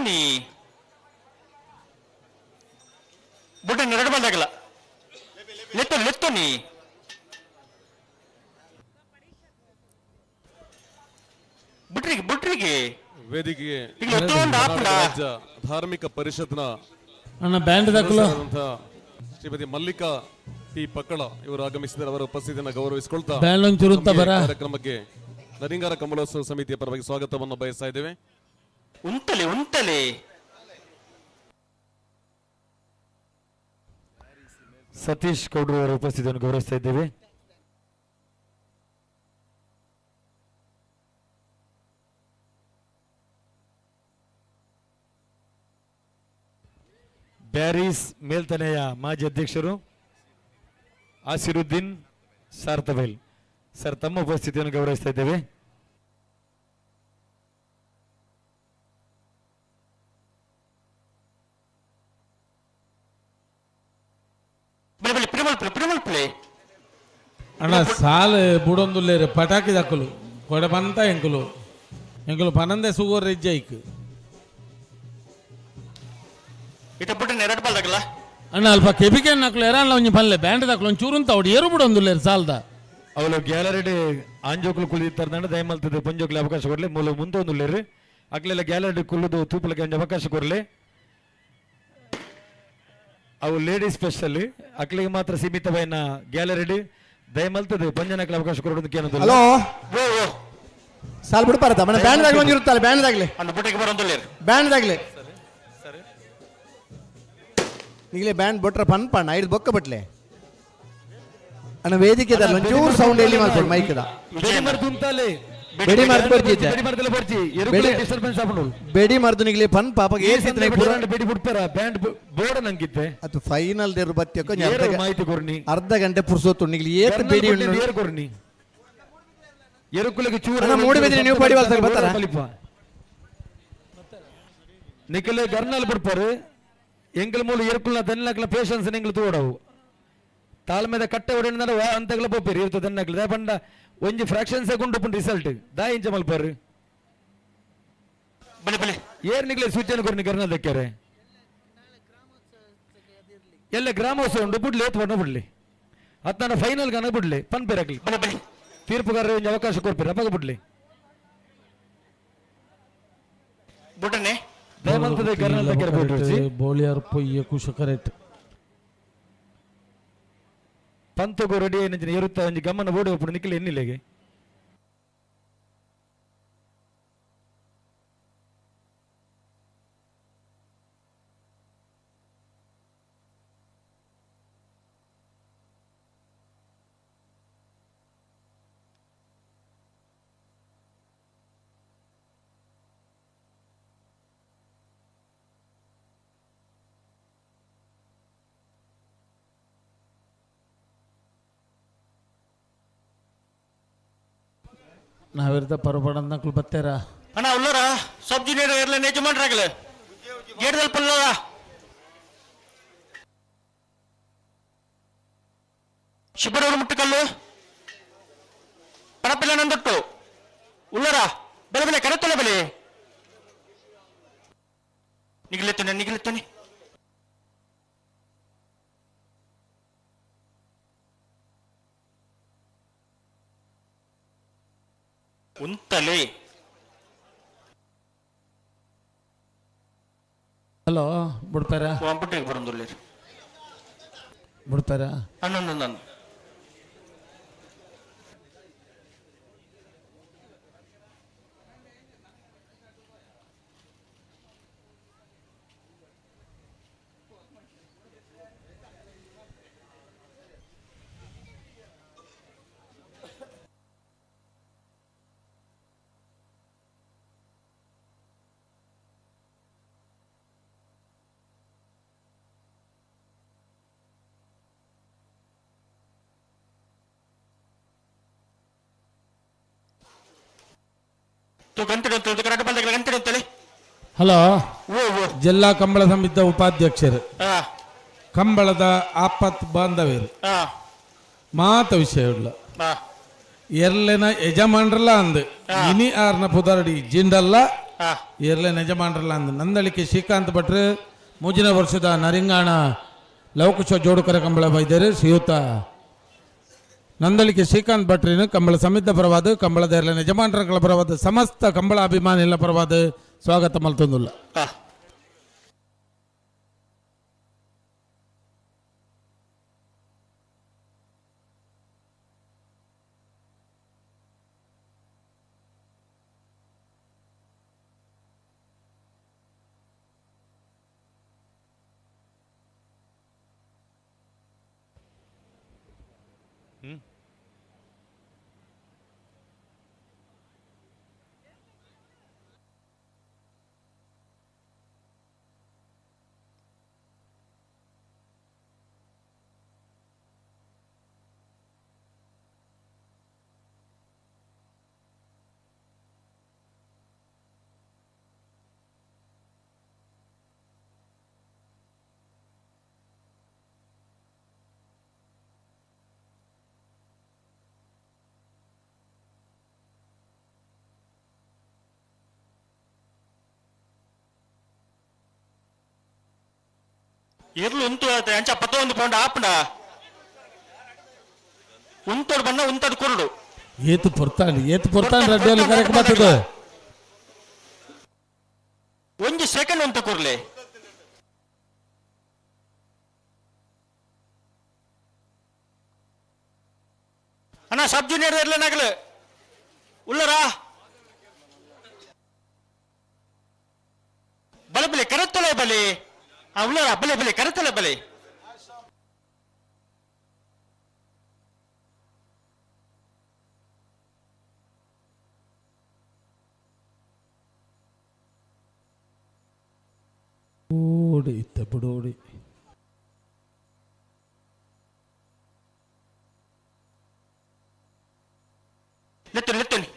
ಲೆತ್ತೊನಿ ಬುಡ್ಡ ಎರಡು ಬಂದಾಗಲ್ಲ ಲೆತ್ತೊ ಲೆತ್ತೊನಿ ಬುಡ್ರಿಗೆ ಬುಡ್ರಿಗೆ ವೇದಿಕೆಗೆ ಈಗ ಒತ್ತೊಂದು ಆಪುಂಡ ಕರ್ನಾಟಕ ರಾಜ್ಯ ಧಾರ್ಮಿಕ ಪರಿಷತ್ನ ಅಣ್ಣ ಬ್ಯಾಂಡ್ ದಾಖಲು ಸದಸ್ಯರಾದಂತಹ ಶ್ರೀಮತಿ ಮಲ್ಲಿಕಾ ಪಿ ಪಕ್ಕಳ ಇವರು ಆಗಮಿಸಿದ್ದಾರೆ. ಅವರ ಉಪಸ್ಥಿತಿಯನ್ನು ಗೌರವಿಸಿಕೊಳ್ತಾ ಬ್ಯಾಂಡ್ ಒಂಚೂರು ಉತ್ತ ನಮಗೆ ಬರ. ಕಾರ್ಯಕ್ರಮಕ್ಕೆ ನರಿಂಗಾರ ಕಮಲೋತ್ಸವ ಸಮಿತಿಯ ಪರವಾಗಿ ಸ್ವಾಗತವನ್ನು ಬಯಸ್ತಾ ಇದ್ದೇವೆ. ಉಂತಲೆ ಉಂತಲೆ. ಸತೀಶ್ ಗೌಡ್ರು ಅವರ ಉಪಸ್ಥಿತಿಯನ್ನು ಗೌರವಿಸ್ತಾ ಇದ್ದೇವೆ. ಬ್ಯಾರೀಸ್ ಮೇಲ್ತನೆಯ ಮಾಜಿ ಅಧ್ಯಕ್ಷರು ಆಸಿರುದ್ದೀನ್ ಸಾರ್ತಬೈಲ್ ಸರ್, ತಮ್ಮ ಉಪಸ್ಥಿತಿಯನ್ನು ಗೌರವಿಸ್ತಾ ಇದ್ದೇವೆ. ಬಲೆ ಬಲೆ ಪಿರಮಲ್ಪಲೆ ಪಿರಮಲ್ಪಲೆ. ಅಣ್ಣ ಸಾಲು ಬುಡೊಂದುಲ್ಲೇರು ಪಟಾಕಿ ದಕ್ಕಲು ಕೊಡೆ ಬಂತ ಎಂಕುಲು ಎಂಕುಲು ಪನಂದೆ ಸುಗೋರ್ ರೆಜ್ಜೈಕ್. ಇಟ ಬುಡ್ಡ ಎರಡು ಬಾಲ್ದಾಗಲ್ಲ. ಅಣ್ಣ ಅಲ್ಪ ಕೆಬಿಕೆ ನಕಲು ಎರಾನ್ಲ ಒಂಜಿ ಪಲ್ಲೆ ಬ್ಯಾಂಡ್ ದಾಕಲು ಒಂಚೂರು ಚೂರುಂತ ಅವಡು ಏರು ಬುಡೊಂದುಲ್ಲೇರು ಸಾಲ್ದ. ಅವಳು ಗ್ಯಾಲರಿ ಆಂಜೋಕ್ಲು ಕುಳಿತಾರ ದಯಮಲ್ತದೆ ಪೊಂಜೋಕ್ಲು ಅವಕಾಶ ಕೊಡ್ಲಿ ಮೂಲ ಮುಂದೆ ಒಂದು ಅಕ್ಲೆಲ್ಲ ಗ್ಯಾಲರಿ ಕುಲ್ಲುದು ತೂಪಲಕ್ಕೆ ಒಂಜಿ ಅವಕಾಶ ಕೊಡ್ಲಿ. ಅವು ಲೇಡೀಸ್ ಸ್ಪೆಷಲ್, ಅಕ್ಲಿಗೆ ಮಾತ್ರ ಸೀಮಿತವೈನ ಗ್ಯಾಲರಿ. ದಯಮಲ್ತದೆ ಪಂಜನಕ್ಲೆ ಅವಕಾಶ ಕೊಡೋದಕ್ಕೆ ಏನದು. ಹಲೋ. ಓ ಓ. ಸಾಲ್ ಬಿಡ್ಪಾರತ್ತ ಮನೆ ಬ್ಯಾಂಡ್ ದಾಗ್ಲಿ ಒಂಜಿ ಇರುತ್ತಲ್ಲ ಬ್ಯಾಂಡ್ ದಾಗ್ಲಿ. ಅಂದು ಬುಡ್ಡಿಗೆ ಬರೋಂದುಲ್ಲೇರು. ಬ್ಯಾಂಡ್ ದಾಗ್ಲಿ ಈಗಲೇ ಬ್ಯಾಂಡ್ ಬೊಟ್ರ ಪನ್ ಪಣ್ಣ ಐದು ಬೊಕ್ಕ ಬಟ್ಲೆ. ಅಣ್ಣ ವೇದಿಕೆ ಒಂಚೂರು ಸೌಂಡ್ ಎಲ್ಲಿ ಮಾಡ್ತಾರೆ ಮೈಕ್ದ. ಬೆಡಿ ಮರ್ದು ಉಂತಾಲೆ. ಬೆಡಿ ಮರ್ದು ಬರ್ತಿದ್ದೆ. ಬೆಡಿ ಮರ್ದೆಲ್ಲ ಬರ್ಜಿ. ಬೆಡಿ- ಡಿಸ್ಟರ್ಬೆನ್ಸ್ ಆಪುಂಡು. ಬೆಡಿ ಮರ್ದು ನಿಗ್ಲಿ ಪನ್ ಪಾಪ ಬೆಡಿ ಬಿಡ್ತಾರ ಬ್ಯಾಂಡ್ ಬೋರ್ಡ್ ನಂಗಿತ್ತೆ. ಅದು ಫೈನಲ್ ದೇರು ಬತ್ತಿಯಕ್ಕ. ಏರು ಮಾಹಿತಿ ಕೊರ್ನಿ. ಅರ್ಧ ಗಂಟೆ ಪುರ್ಸೊತ್ತು ನಿಗ್ಲಿ ಏತ್ ಬೆಡಿ ಉಂಡು. ಏರು ಕೊರ್ನಿ ಎರುಕುಲೆಗೆ ಚೂರು. ಅಣ್ಣ, ಮೂಡುಬಿದಿರೆ ನೀವು ಪಡಿ ವಲ್ಸಕ್ಕೆ ಬರ್ತಾರಾ? ನಿಖಲೆ ಗರ್ನಾಲ್ ಬಿಡ್ಪಾರು ಎಂಕಲ್ ಮೂಲ ಎರುಕುಲ್ನ ದನ್ನಕ್ಲ ಪೇಷನ್ಸ್ ಎಂಗ್ಲು ತೋಡವು ತಾಳ್ಮೆದ ಕಟ್ಟೆ ಒಡೆಂಡ ಅಂತಗ್ಲ ಪೋಪೇರಿ ಇರ್ತದೆ ದನ್ನಕ್ಲ ದಾಯ ಪಂಡ ಒಂಜಿ ಫ್ರಾಕ್ಷನ್ ಸೆಕೆಂಡ್ ಉಪ್ಪುಂಡು ರಿಸಲ್ಟ್ ದಾಯ ಇಂಚ ಮಲ್ಪಾರು. ಬಲೆ ಬಲೆ. ಏರ್ ನಿಗ್ಲೆ ಸೂಚನೆ ಕೊರ್ನಿ ಗರ್ನಾಲ್ ದಕ್ಕಾರೆ ಎಲ್ಲ ಗ್ರಾಮೋತ್ಸವ ಉಂಡು ಬಿಡ್ಲಿ ಏತ್ ಬಣ್ಣ ಬಿಡ್ಲಿ ಅತ್ತನ ಫೈನಲ್ ಗನ ಬಿಡ್ಲಿ ಪನ್ಪೇರಕ್ಲಿ. ಬಲೆ ಬಲೆ. ತೀರ್ಪುಗಾರರು ಒಂಜಿ ಅವಕಾಶ ಕೊರ್ಪೇರು ಅಪಗ ಬಿಡ್ಲಿ. ಬುಡ್ಡನೆ. ದಯಮಲ್ತದೆ ಗರ್ನಾಲ್ ದಕ್ಕಾರೆ ಬಿಡ್ರಿ. ಬೋಳಿಯಾರ್ ಪೊಯ್ಯ ಕುಶ ಕರೆಕ್ಟ್. ಪಂತಗು ರೆಡಿ ಏನಂಚಿನ ಏರುತ್ತ ಒಂಜಿ ಗಮನ ಓಡಿ ಒಪ್ಪುಡು ನಿಖಿಲ್ ಎನ್ನಿಲೆಗೆ. ನಾವಿರ್ದ ಪರಬಡಂದಕ್ಲು ಬತ್ತೇರ. ಅಣ್ಣ ಉಲ್ಲರ ಸಬ್ ಜೂನಿಯರ್ ಇರ್ಲ ಯಜಮಾನ್ರಾಗಲ ಗೇಟ್ದಲ್ಲಿ ಪಲ್ಲರ ಶಿಬರೂರು ಮುಟ್ಟುಕಲ್ಲು ಪಣಪಿಲ್ಲ ನಂದೊಟ್ಟು ಉಲ್ಲರ ಬೆಲೆ ಬೆಲೆ ಕರೆತೊಲೆ ಬೆಲೆ ನಿಗಿಲೆತ್ತನೆ ನಿಗಿಲೆತ್ತನೆ. ಉಂತಲೆ. ಹಲೋ ಬಿಡ್ತಾರ. ಬಿಟ್ಟಿಗೆ ಬರೋಂದುಲ್ಲೇರು. ಬಿಡ್ತಾರ. ಹನ್ನೊಂದು. ಗಂಟೆ ಕರೆಕ್ಟ್ ಬಂದಾಗ ಗಂಟೆ ಅಂತಲೇ. ಹಲೋ. ಓ ಓ. ಜಿಲ್ಲಾ ಕಂಬಳ ಸಮಿತಿಯ ಉಪಾಧ್ಯಕ್ಷರು ಹಾ. ಕಂಬಳದ ಆಪತ್ ಬಾಂಧವ್ಯರು ಹಾ. ಮಾತ ವಿಷಯ ಉಳ್ಳ ಹಾ. ಎರ್ಲೆನ ಯಜಮಾನ್ರಲ್ಲ ಅಂದ್ ಇನಿ ಆರ್ನ ಪುದರಡಿ ಜಿಂಡಲ್ಲ. ಏರ್ಲೆ ಯಜಮಾನ್ರಲ್ಲ ಅಂದ್ ನಂದಳಿಕೆ ಶ್ರೀಕಾಂತ್ ಭಟ್ರು ಮೂಜಿನ ವರ್ಷದ ನರಿಂಗಾಣ ಲವಕುಶ ಜೋಡುಕರ ಕಂಬಳ ಬೈದರು ಶ್ರೀಯುತ ನಂದಳಿಕೆ ಶ್ರೀಕಾಂತ್ ಭಟ್ರಿನ ಕಂಬಳ ಸಮಿತ ಪರವಾದ ಕಂಬಳದ ಏರ್ಲೆ ಯಜಮಾನ್ರಗಳ ಪರವಾದ ಸಮಸ್ತ ಕಂಬಳ ಅಭಿಮಾನಿಗಳ ಪರವಾದ ಸ್ವಾಗತ ಮಲ್ತೊಂದುಲ್ಲ. ಇರ್ಲು ಉಂತು ಅಂಚ ಪತ್ತೊಂದು ಪೌಂಡ್ ಆಪುಂಡ ಉಂತೋಡು ಬಣ್ಣ ಉಂತಡು ಕುರುಡು. ಏತು ಪೊರ್ತಾಂಡ್ ಏತು ಪೊರ್ತಾಂಡ್ ರೆಡ್ಡಿಯಲ್ಲಿ ಕರೆಕ್ಟ್ ಬರ್ತದೆ. ಒಂಜಿ ಸೆಕೆಂಡ್ ಉಂತ ಕುರ್ಲೆ. ಅಣ್ಣ ಸಬ್ ಜೂನಿಯರ್ ಇರ್ಲೆ ನಗಲು ಉಲ್ಲರಾ ಬಲೆ ಬಲೆ ಕರೆತ್ತಲೆ ಬಲೆ ಆ ಉಲ್ಲರಾ ಬಲೆ ಬಲೆ ಕರೆತ್ತಲೆ ಬಲೆ. ಓಡಿ ಇತ್ತ ಬಿಡೋಡಿ. ಲೆತ್ತುನಿ ಲೆತ್ತುನಿ.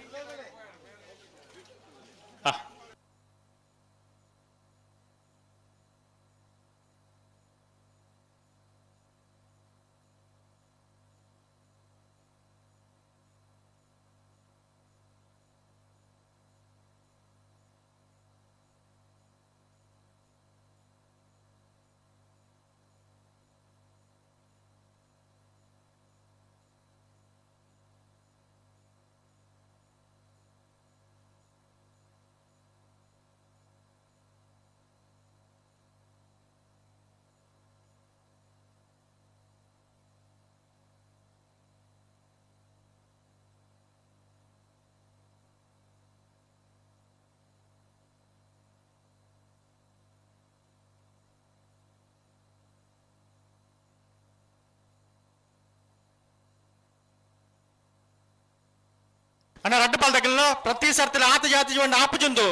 ಅಣ್ಣ ರಡ್ಡು ಪಾಲ್ದಕಲ್ಲ ಪ್ರತಿ ಸರ್ತಿ ಆತ ಜಾತಿ ಜೀವನ ಆಪುಜುಂದು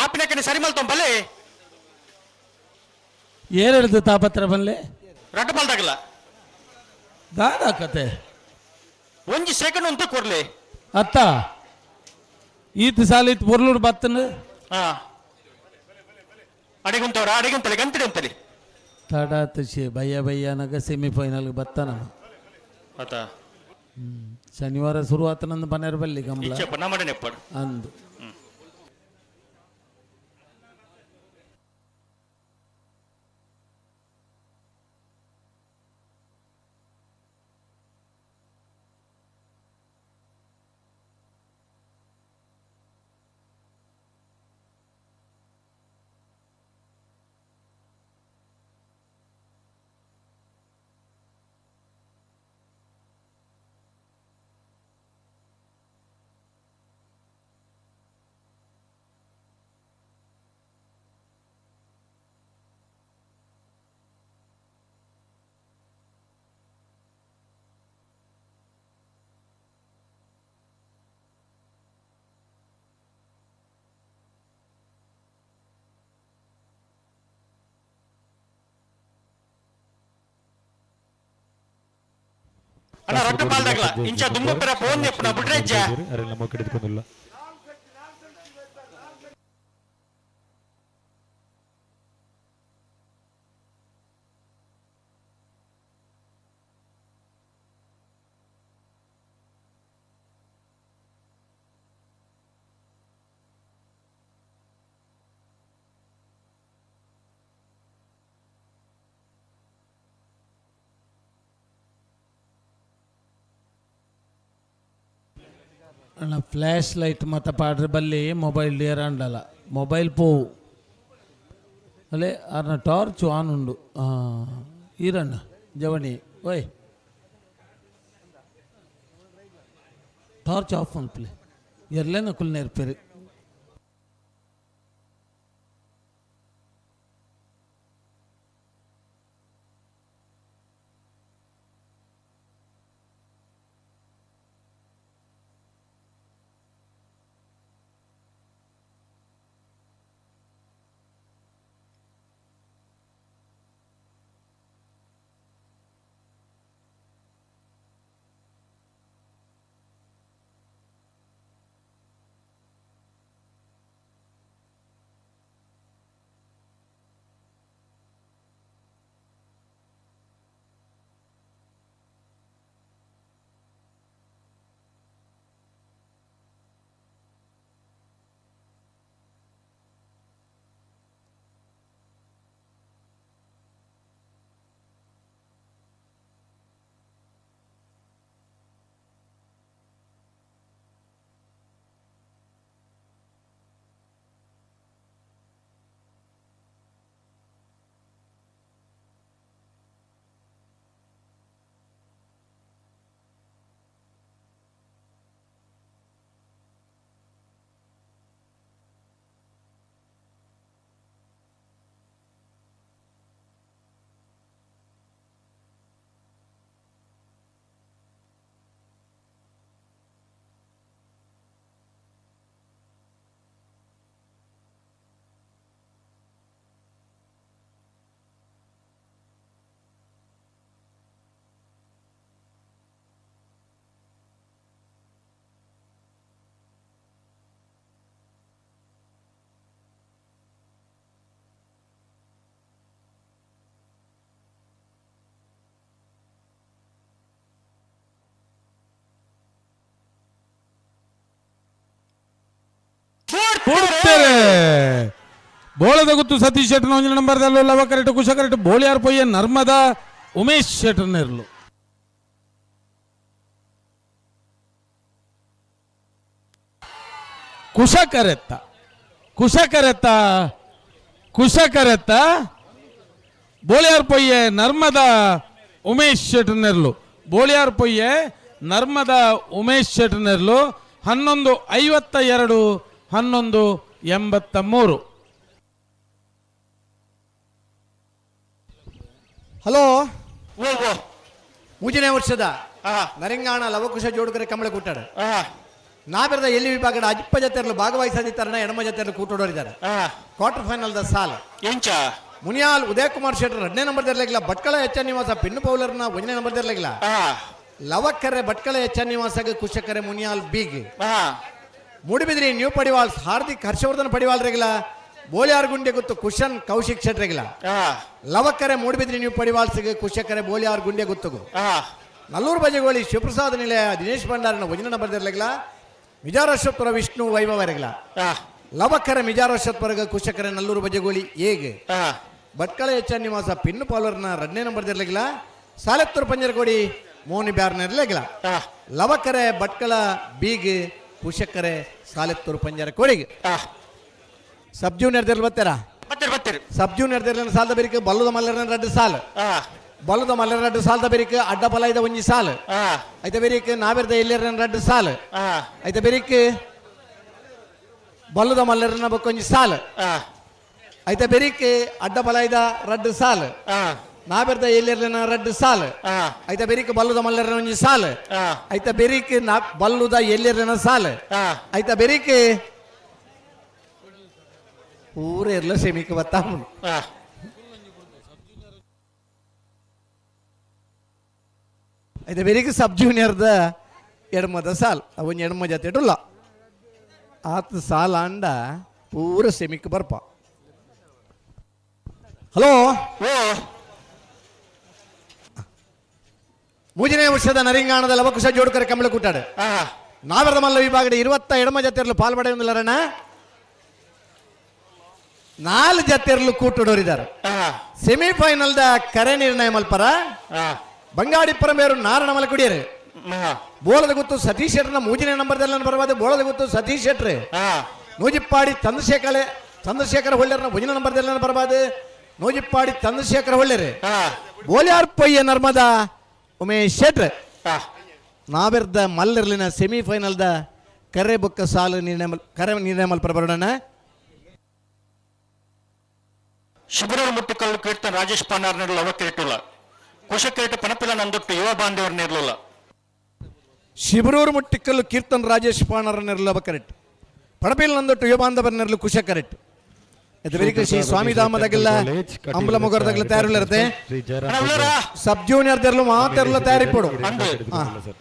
ಆಪಿನಕ್ಕನೆ ಸರಿ ಮಲ್ತೊಂ ಬಲೆ. ಏನ್ ಹೇಳ್ದು ತಾಪತ್ರ ಬಲ್ಲೆ? ರಡ್ಡು ಪಾಲ್ದಾಗಲ್ಲ. ದಾದಾ ಕತೆ? ಒಂಜಿ ಸೆಕೆಂಡ್ ಉಂತ ಕೊರ್ಲೆ. ಅತ್ತ ಈತ ಸಾಲ ಇತ್ತು ಪೊರ್ಲೂರು ಬತ್ತನ. ಹಾ ಅಡಿಗುಂತವ್ರ ಅಡಿಗುಂತಲೆ ಗಂತಿಡಿ ಅಂತಲಿ. ತಡ ತಶಿ ಬಯ್ಯ ಬಯ್ಯನಾಗ ಸೆಮಿಫೈನಲ್ಗೆ ಬತ್ತಾನ. ಆತ. ಶನಿವಾರ ಶುರು ಆತನಂದು ಪನ್ನೇರು ಬಲ್ಲಿ ಕಂಬಳ. ಇಚ್ಚಪ್ಪ ನಮ್ಮನೆ ಎಪ್ಪಡು. ಅಂದು. ಅಣ್ಣ ರಡ್ಡು ಪಾಲ್ದಾಗಲ ಇಂಚ ದುಂಬು ಪೆರ ಫೋನ್ ಎಪ್ಪನ ಬುಡ್ರೆಜ್ಜ. ಅರೆ ನಮ್ಮ ಕಡೆದುಕೊಂಡಿಲ್ಲ. ಅಣ್ಣ ಫ್ಲ್ಯಾಶ್ ಲೈಟ್ ಮತ ಪಾಡ್ರೆ ಬಲ್ಲಿ ಮೊಬೈಲ್ ಡಿಯರ್ ಅಂಡಲ್ಲ ಮೊಬೈಲ್ ಪೋವು ಅಲ್ಲೇ ಅರ್ನ ಟಾರ್ಚ್ ಆನ್ ಉಂಡು. ಈರಣ್ಣ ಜವಣಿ ಓಯ್ ಟಾರ್ಚ್ ಆಫ್ ಅನ್ಪ್ಲೆ ಎರ್ಲೇನ ಕುಲ್ ನೇರ್ಪೇರು. ಕೊಡ್ತಾರೆ ಬೋಳದ ಗುತ್ತು ಸತೀಶ್ ಶೆಟ್ಟರ್ ಒಂಜಿ ನಂಬರ್ ದಲ್ಲು ಲವ ಕರೆಕ್ಟ್ ಕುಶ ಕರೆಕ್ಟ್ ಬೋಳಿಯಾರ್ ಪೊಯ್ಯ ನರ್ಮದಾ ಉಮೇಶ್ ಶೆಟ್ಟರ್ನೆರ್ಲು. ಕುಶ ಕರೆತ್ತ ಕುಶ ಕರೆತ್ತ ಕುಶ ಕರೆತ್ತ ಬೋಳಿಯಾರ್ ಪೊಯ್ಯೆ ನರ್ಮದಾ ಉಮೇಶ್ ಶೆಟ್ಟರ್ನೆರ್ಲು. ಬೋಳಿಯಾರ್ ಪೊಯ್ಯೆ ನರ್ಮದಾ ಉಮೇಶ್ ಶೆಟ್ಟರ್ನೆರ್ಲು. 11:52 11:83. ಹಲೋ, ಮೂಜನೇ ವರ್ಷದ ನರಿಂಗಾಣ ಲವಕುಶ ಜೋಡುಕರೆ ಕಂಬಳ ಕೂಟಾಡ ನಾಬೆರದ ಎಲ್ಲಿ ವಿಭಾಗದ ಅಜಿಪ್ಪ ಜತೆಯರು ಭಾಗವಹಿಸದಿತ್ತಾರಣ ಎಡಮ ಜತೆಯರು ಕೂಟೋಡೋರಿದ್ದಾರೆ. Quarter final the ಸಾಲ್ ಎಂಚ ಮುನಿಯಾಲ್ ಉದಯ್ ಕುಮಾರ್ ಶೆಟ್ಟರ್ ಎರಡನೇ ನಂಬರ್ ದರ್ಲಾಗಿಲ್ಲ. ಭಟ್ಕಳ ಎಚ್ ನಿವಾಸ ಪಿನ್ನು ಪೌಲರ್ನ ಒಂದನೇ ನಂಬರ್ ದರ್ಲಾಗಿಲ್ಲ. ಲವಕ್ಕರೆ ಭಟ್ಕಳ ಎಚ್ ನಿವಾಸಗೆ ಕುಶಕರೆ Muniyal big. Moodbidri new Padiwal Hardik Harshvardhan Padiwal ರೆಗಿಲ. ಬೋಳಿಯಾರ್ ಗುಂಡೆ ಗುತ್ತು ಕುಶನ್ ಕೌಶಿಕ್ ಶೆಟ್ರೆಗಿಲ. ಲವಕ್ಕರೆ ಮೂಡುಬಿದ್ರಿ ನ್ಯೂ ಪಡಿವಾಳ್ಸಿಗೆ ಕುಶಕರೆ ಬೋಳಿಯಾರ್ ಗುಂಡೆ ಗುತ್ತುಗು. ನಲ್ಲೂರು ಬಜೆಗೋಳಿ ಶಿವಪ್ರಸಾದ್ ನಿಲಯ ದಿನೇಶ್ ಭಂಡಾರನ ವಜನ ಬರ್ದಿರ್ಲಾಗಿಲ್ಲ. ಮಿಜಾರಶ್ವತ್ಪುರ ವಿಷ್ಣು ವೈಭವರೆಗಿಲ. ಲವಕ್ಕರೆ ಮಿಜಾರಶ್ವತ್ಪುರಗ ಕುಶಕರೆ ನಲ್ಲೂರು ಬಜೆಗೋಳಿ ಏಗ್. ಭಟ್ಕಳ ಎಚ್ ನಿವಾಸ ಪಿನ್ನು ಪಾಲರ್ನ ಎರಡನೇ ನಂಬರ್ ದಿರ್ಲಾಗಿಲ್ಲ. ಸಾಲೆತ್ತೂರು ಪಂಜರಕೋಡಿ ಮೋನಿ ಬ್ಯಾರ್ನರ್ಲಾಗಿಲ್ಲ. ಲವಕರೆ ಭಟ್ಕಳ ಬೀಗ್ ಕುಶಕರೆ ಸಾಲೆತ್ತೂರು ಪಂಜರ ಕೋಡಿಗೆ. ಸಬ್ ಜೂನಿಯರ್ ದಿರ್ಲ ಬರ್ತಾರ? ಬತ್ತೀರಿ ಬತ್ತೀರಿ. ಸಬ್ ಜೂನಿಯರ್ ದಿರ್ಲನ ಸಾಲದ ಬೆರಿಕ್ ಬಲ್ಲದ ಮಲ್ಲರನ ರಡ್ಡು ಸಾಲ್. ಬಲ್ಲದ ಮಲ್ಲರ ರಡ್ಡು ಸಾಲದ ಬೆರಿಕ್ ಅಡ್ಡ ಬಲ ಇದ ಒಂಜಿ ಸಾಲ್. ಐತ ಬೆರಿಕ್ ನಾವೆರ್ದ ಎಲ್ಲರನ ರಡ್ಡು ಸಾಲ್. ಐತ ಬೆರಿಕ್ ಬಲ್ಲದ ಮಲ್ಲರನ ಬೊಕ್ಕೊಂಜಿ ಸಾಲ್. ಐತ ಬೆರಿಕ್ ಅಡ್ಡ ಬಲ ಇದ ರಡ್ಡು ಸಾಲ್. ನಾವೆರ್ದ ಎಲ್ಲರನ ರಡ್ಡು ಸಾಲ್. ಐತ ಬೆರಿಕ್ ಬಲ್ಲದ ಮಲ್ಲರನ ಒಂಜಿ ಸಾಲ್. ಐತ ಬೆರಿಕ್ ನಾ ಬಲ್ಲುದ ಎಲ್ಲರನ ಸಾಲ್. ಐತ ಬೆರಿಕ್ ಪೂರ ಎಲ್ಲ ಸೆಮಿಕ್ ಬತ್ತಾ. ಐತ ಬೆರಿಕ್ ಸಬ್ ಜೂನಿಯರ್ದ ಎಡ್ಮದ ಸಾಲ್. ಅವನ್ ಎಡ್ಮ ಜೊತೆ ಇಡುಲ್ಲ ಆತ ಸಾಲ ಅಂಡ ಪೂರ ಸೆಮಿಕ್ ಬರ್ಪ. ಹಲೋ, ಮೂಜನೇ ವರ್ಷದ ನರಿಂಗಾಣದ ಲವಕುಶ ಜೋಡುಕರೆ ಕಂಬಳ ಕೂಟಾಡ ನಾವರದ ಮಲ್ಲ ವಿಭಾಗದ 20 ಎಡಮ ಜತೆಯರ್ಲು ಪಾಲ್ಪಡೆಯೊಂದಿಲ್ಲರಣ್ಣ. 4 ಜತೆಯರ್ಲು ಕೂಟುಡೋರಿದ್ದಾರೆ. ಸೆಮಿಫೈನಲ್ the ಕರೆ ನಿರ್ಣಯ ಮಲ್ಪರ ಬಂಗಾಡಿ ಪರಮೇರು ನಾರಣ ಮಲಕುಡಿಯರು. ಬೋಳದ ಗೊತ್ತು ಸತೀಶ್ ಶೆಟ್ರನ ಮೂಜನೇ ನಂಬರ್ದಲ್ಲಿ ಬರಬಾರ್ದು. ಬೋಳದ ಗೊತ್ತು ಸತೀಶ್ ಶೆಟ್ರೆ. ನೂಜಿಪ್ಪಾಡಿ ಚಂದ್ರಶೇಖರ, ಚಂದ್ರಶೇಖರ ಹೊಳ್ಳೆರ್ನ ಒಂಜಿನ ನಂಬರ್ದಲ್ಲಿ ಬರಬಾರ್ದು. ನೂಜಿಪ್ಪಾಡಿ ಚಂದ್ರಶೇಖರ ಹೊಳ್ಳೆರೆ. ಬೋಲ್ಯಾರ್ ಪೊಯ್ಯ ನರ್ಮದಾ ಉಮೇಶ್ ಶೆಟ್ರೆ. ನಾವೆರ್ದ ಮಲ್ಲರ್ಲಿನ ಸೆಮಿಫೈನಲ್ದ ಕರೆ ಬೊಕ್ಕ ಸಾಲು ನಿರ್ಣಯ ಕರೆ ನಿರ್ಣಯ ಮಲ್ಪರ ಬರೋಣ. ಶಿಬಿರೂರು ಮುಟ್ಟಿಕಲ್ಲು ಕೀರ್ತನ್ ರಾಜೇಶ್ ಪಾನಾರ್ ನೆಡಲು ಅವಕ್ಕಿಟ್ಟುಲ್ಲ. ಕುಶಕಿರಿಟ ಪಣಪಿಲ ನಂದೊಟ್ಟು ಯುವ ಬಾಂಧವರು ನೆರಲಿಲ್ಲ. ಶಿಬರೂರು ಮುಟ್ಟಿಕಲ್ಲು ಕೀರ್ತನ್ ರಾಜೇಶ್ ಪಾಣರ ನೆರಲು ಕರೆಕ್ಟ್. ಪಡಪಿಲ್ ನಂದೊಟ್ಟು ಯುವ ಬಾಂಧವರ ನೆರಲು ಕುಶ ಕರೆಕ್ಟ್. ಇದು ಬೆರಿಕೆ ಶ್ರೀ ಸ್ವಾಮಿ ಧಾಮದಾಗೆಲ್ಲ ಅಂಬಲ ಮೊಗರದಾಗಲ ತಯಾರಿಲ್ಲರುತ್ತೆ. ಶ್ರೀ ಜಯರಾಮ್ ಸಬ್ ಜೂನಿಯರ್ ದೆರ್ಲು ಮಾತೆರ್ಲ ತಯಾರಿ ಪೋಡು. ಸರ್.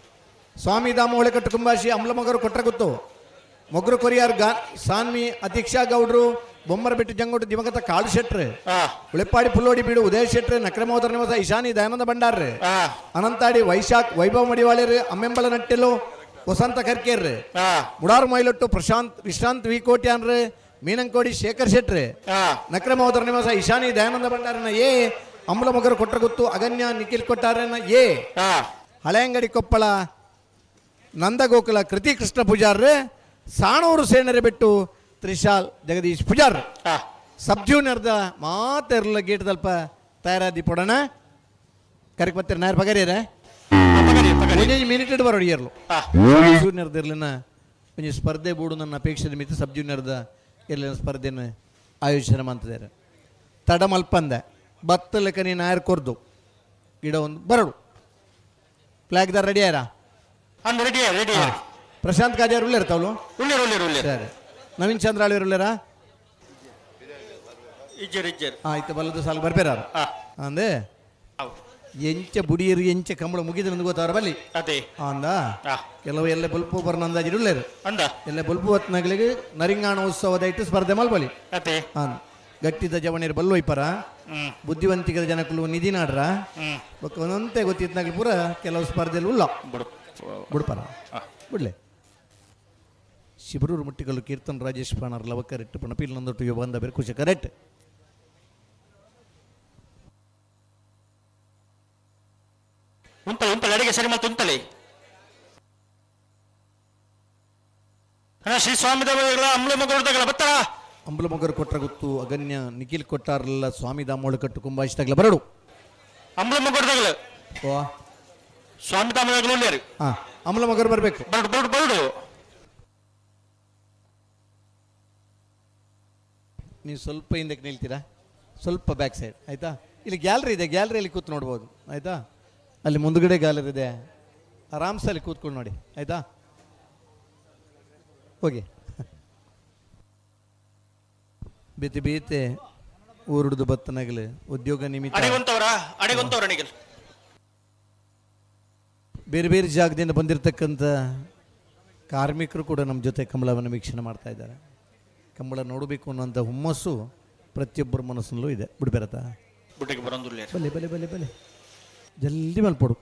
ಸ್ವಾಮಿ ಧಾಮ ಹೊಳೆಕಟ್ಟು ಕುಂಬಾಶಿ, ಅಂಬ್ಲಮೊಗರು ಕೊಟ್ರಗುತ್ತು, ಮೊಗರು ಕೊರಿಯಾರ್ ಗಾ ಸಾನ್ವಿ ಅತೀಕ್ಷಾ ಗೌಡ್ರು, ಬೊಮ್ಮರಬೆಟ್ಟು ಜಂಗೋಟು ದಿವಂಗತ ಕಾಳು ಶೆಟ್ರು, ಉಳೆಪ್ಪಾಡಿ ಪುಲ್ಲೋಡಿ ಬೀಡು ಉದಯ ಶೆಟ್ರು, ನಕ್ರಮೋದರ ನಿವಾಸ ಈಶಾನಿ ದಯಾನಂದ ಭಂಡಾರ್ರು, ಅನಂತಾಡಿ ವೈಶಾಖ್ ವೈಭವ್ ಮಡಿವಾಳ್ಯರು, ಅಮ್ಮೆಂಬಳ ನಟ್ಟೆಲು ವಸಂತ ಕರ್ಕೇರ್ರು, ಮುಡಾರು ಮೈಲೊಟ್ಟು ಪ್ರಶಾಂತ್ ವಿಶ್ರಾಂತ್ ವಿ ಕೋಟ್ಯಾನ್ರು, ಮೀನಂಕೋಡಿ ಶೇಖರ್ ಶೆಟ್ರು, ನಕ್ರಮೋದರ ನಿವಾಸ ಈಶಾನಿ ದಯಾನಂದ ಭಂಡಾರನ ಎ, ಅಂಬ್ಲಮೊಗರು ಕೊಟ್ರಗುತ್ತು ಅಗನ್ಯ ನಿಖಿಲ್ ಕೊಟ್ಟಾರನ ಎ, ಹಳೆಯಂಗಡಿ ಕೊಪ್ಪಳ ನಂದಗೋಕುಲ ಕೃತಿ ಕೃಷ್ಣ ಪೂಜಾರ್ರು, ಸಾಣೂರು ಸೇನರೆ ಬಿಟ್ಟು ತ್ರಿಶಾಲ್ ಜಗದೀಶ್ ಪೂಜಾರ್. ಸಬ್ ಜೂನಿಯರ್ದ ಮಾತೆರ್ಲ ಗೇಟ್ ದಲ್ಪ ತಯಾರಾದಿ ಪೊಡಣ. ಕರೆಕ್ ಬತ್ತೀರ ನಾಯರ್ ಪಗರಿಯರ ಒಂಜೊಂಜಿ ಮಿನಿಟ್ ಬರೋಡು ಇಯರ್ಲು. ಜೂನಿಯರ್ದ ಇರ್ಲಿನ ಒಂಜಿ ಸ್ಪರ್ಧೆ ಬೂಡು ನನ್ನ ಅಪೇಕ್ಷೆ ನಿಮಿತ್ತ ಸಬ್ ಜೂನಿಯರ್ದ ಇರ್ಲಿನ ಸ್ಪರ್ಧೆನ ಆಯೋಜನೆ ಮಾಡ್ತಿದ್ದಾರೆ. ತಡ ಮಲ್ಪಂದೆ ಬತ್ತಲಕ ನೀನು ನಾಯರ್ ಕೊರ್ದು ಗಿಡ ಒಂದು ಬರಡು. ಫ್ಲಾಗ್ದಾರ್ ರೆಡಿ ಆಯ್ರಾ? ಅಂದ್ ರೆಡಿ ರೆಡಿ. ಪ್ರಶಾಂತ್ ಕಾಜಾರ್ ಉಳ್ಳೇರ್ ತಾವಲು? ಉಳ್ಳೇರು ಉಳ್ಳೇರು ಉಳ್ಳೇರು. ಸರಿ, ನವೀನ್ ಚಂದ್ರ ಆಳ್ವೇರ್ ಉಳ್ಳೇರಾ? ಇಜ್ಜರ್ ಇಜ್ಜರ್. ಆಯ್ತು, ಬಲ್ಲದ ಸಾಲು ಬರ್ಬೇರ ಅಂದೆ. ಎಂಚ ಬುಡಿಯರು ಎಂಚ ಕಂಬಳ ಮುಗಿದ ನಂದು ಗೊತ್ತಾರ ಬಲ್ಲಿ. ಅದೇ. ಅಂದ. ಕೆಲವು ಎಲ್ಲ ಬಲ್ಪು ಬರ್ನ ಅಂದಾಜು ಉಳ್ಳೇರು. ಅಂದ. ಎಲ್ಲ ಬಲ್ಪು ಹೊತ್ನಗಳಿಗೆ ನರಿಂಗಾಣ ಉತ್ಸವದ ಇಟ್ಟು ಸ್ಪರ್ಧೆ ಮಲ್ಬಲಿ. ಅದೇ. ಆನ್ ಗಟ್ಟಿದ ಜವಣಿಯರು ಬಲ್ಲು ಒಯ್ಪರ, ಬುದ್ಧಿವಂತಿಕದ ಜನಕುಲು ನಿಧಿ ನಾಡ್ರ, ಬೊಕ್ಕ ಒಂದೊಂತೆ ಗೊತ್ತಿತ್ನಾಗ್ಲಿ ಪೂರ ಕೆಲವು ಸ್ಪರ್ಧೆಯಲ್ಲಿ ಉಲ್ಲ ಬಿಡ್ಪಾರ ಬಿಡ್ಲೆ. ಶಿಬರೂರು ಮುಟ್ಟಿಗಲ್ಲು ಕೀರ್ತನ್ ರಾಜೇಶ್ ಪಾಣರ್ ಲವಕರೆಟ್, ಪಣಪಿಲ್ ನಂದೊಟ್ಟು ಯುವ ಬಂದ ಬೇರೆ ಖುಷಿ ಕರೆಕ್ಟ್. ಉಂತಲೆ ಉಂತಲೆ, ಅಡಿಗೆ ಸರಿ ಮತ್ತು ಉಂತಲೆ. ಅಣ್ಣ, ಶ್ರೀ ಸ್ವಾಮಿ ದೇವರ ಅಮ್ಲ ಮಗರುದಗಳ ಬತ್ತರ. ಅಂಬಲಮೊಗರು ಕೊಟ್ರ ಗೊತ್ತು ಅಗನ್ಯ ನಿಖಿಲ್ ಕೊಟ್ಟಾರಲ್ಲ, ಸ್ವಾಮಿ ದಾಮೋಳು ಕಟ್ಟು ಕುಂಬಾಯಿಸಿದಾಗಲ ಬರಡು. ಅಮ್ಲ ಮಗರುದಗಳ ಓ. ಸ್ವಾಮಿ ದಾಮದಗಳ ಉಳ್ಳೇರು. ಹಾ, ಅಮಲಮೊಗರು ಬರಬೇಕು. ಬರಡು ಬರಡು ಬರಡು. ನೀವು ಸ್ವಲ್ಪ ಹಿಂದಕ್ಕೆ ನಿಲ್ತೀರಾ? ಸ್ವಲ್ಪ ಬ್ಯಾಕ್ ಸೈಡ್ ಆಯಿತಾ? ಇಲ್ಲಿ ಗ್ಯಾಲರಿ ಇದೆ, ಗ್ಯಾಲರಿಯಲ್ಲಿ ಕೂತು ನೋಡ್ಬೋದು ಆಯಿತಾ? ಅಲ್ಲಿ ಮುಂದ್ಗಡೆ ಗ್ಯಾಲರಿ ಇದೆ, ಆರಾಮ್ಸೆ ಅಲ್ಲಿ ಕೂತ್ಕೊಂಡು ನೋಡಿ ಆಯಿತಾ? ಹೋಗಿ ಬೇತೆ ಬೇತೆ ಊರುಡ್ದು ಬತ್ತನಗಲು ಉದ್ಯೋಗ ನಿಮಿತ್ತ ಅಡೆಗೊಂತವರ ಅಡೆಗೊಂತವರ ನಿಗಲ್. ಬೇರೆ ಬೇರೆ ಜಾಗದಿಂದ ಬಂದಿರತಕ್ಕಂಥ ಕಾರ್ಮಿಕರು ಕೂಡ ನಮ್ಮ ಜೊತೆ ಕಂಬಳವನ್ನು ವೀಕ್ಷಣೆ ಮಾಡ್ತಾ ಇದ್ದಾರೆ. ಕಂಬಳ ನೋಡಬೇಕು ಅನ್ನುವಂಥ ಹುಮ್ಮಸ್ಸು ಪ್ರತಿಯೊಬ್ಬರ ಮನಸ್ಸಿನಲ್ಲೂ ಇದೆ. ಬಿಡ್ಬೇರತ್ತ. ಬುಟ್ಟಿಗೆ ಬರಂದುಲ್ಲೇರು. ಬಲೆ ಬಲೆ ಬಲೆ ಬಲೆ, ಜಲ್ದಿ ಮಲ್ಪೊಡು.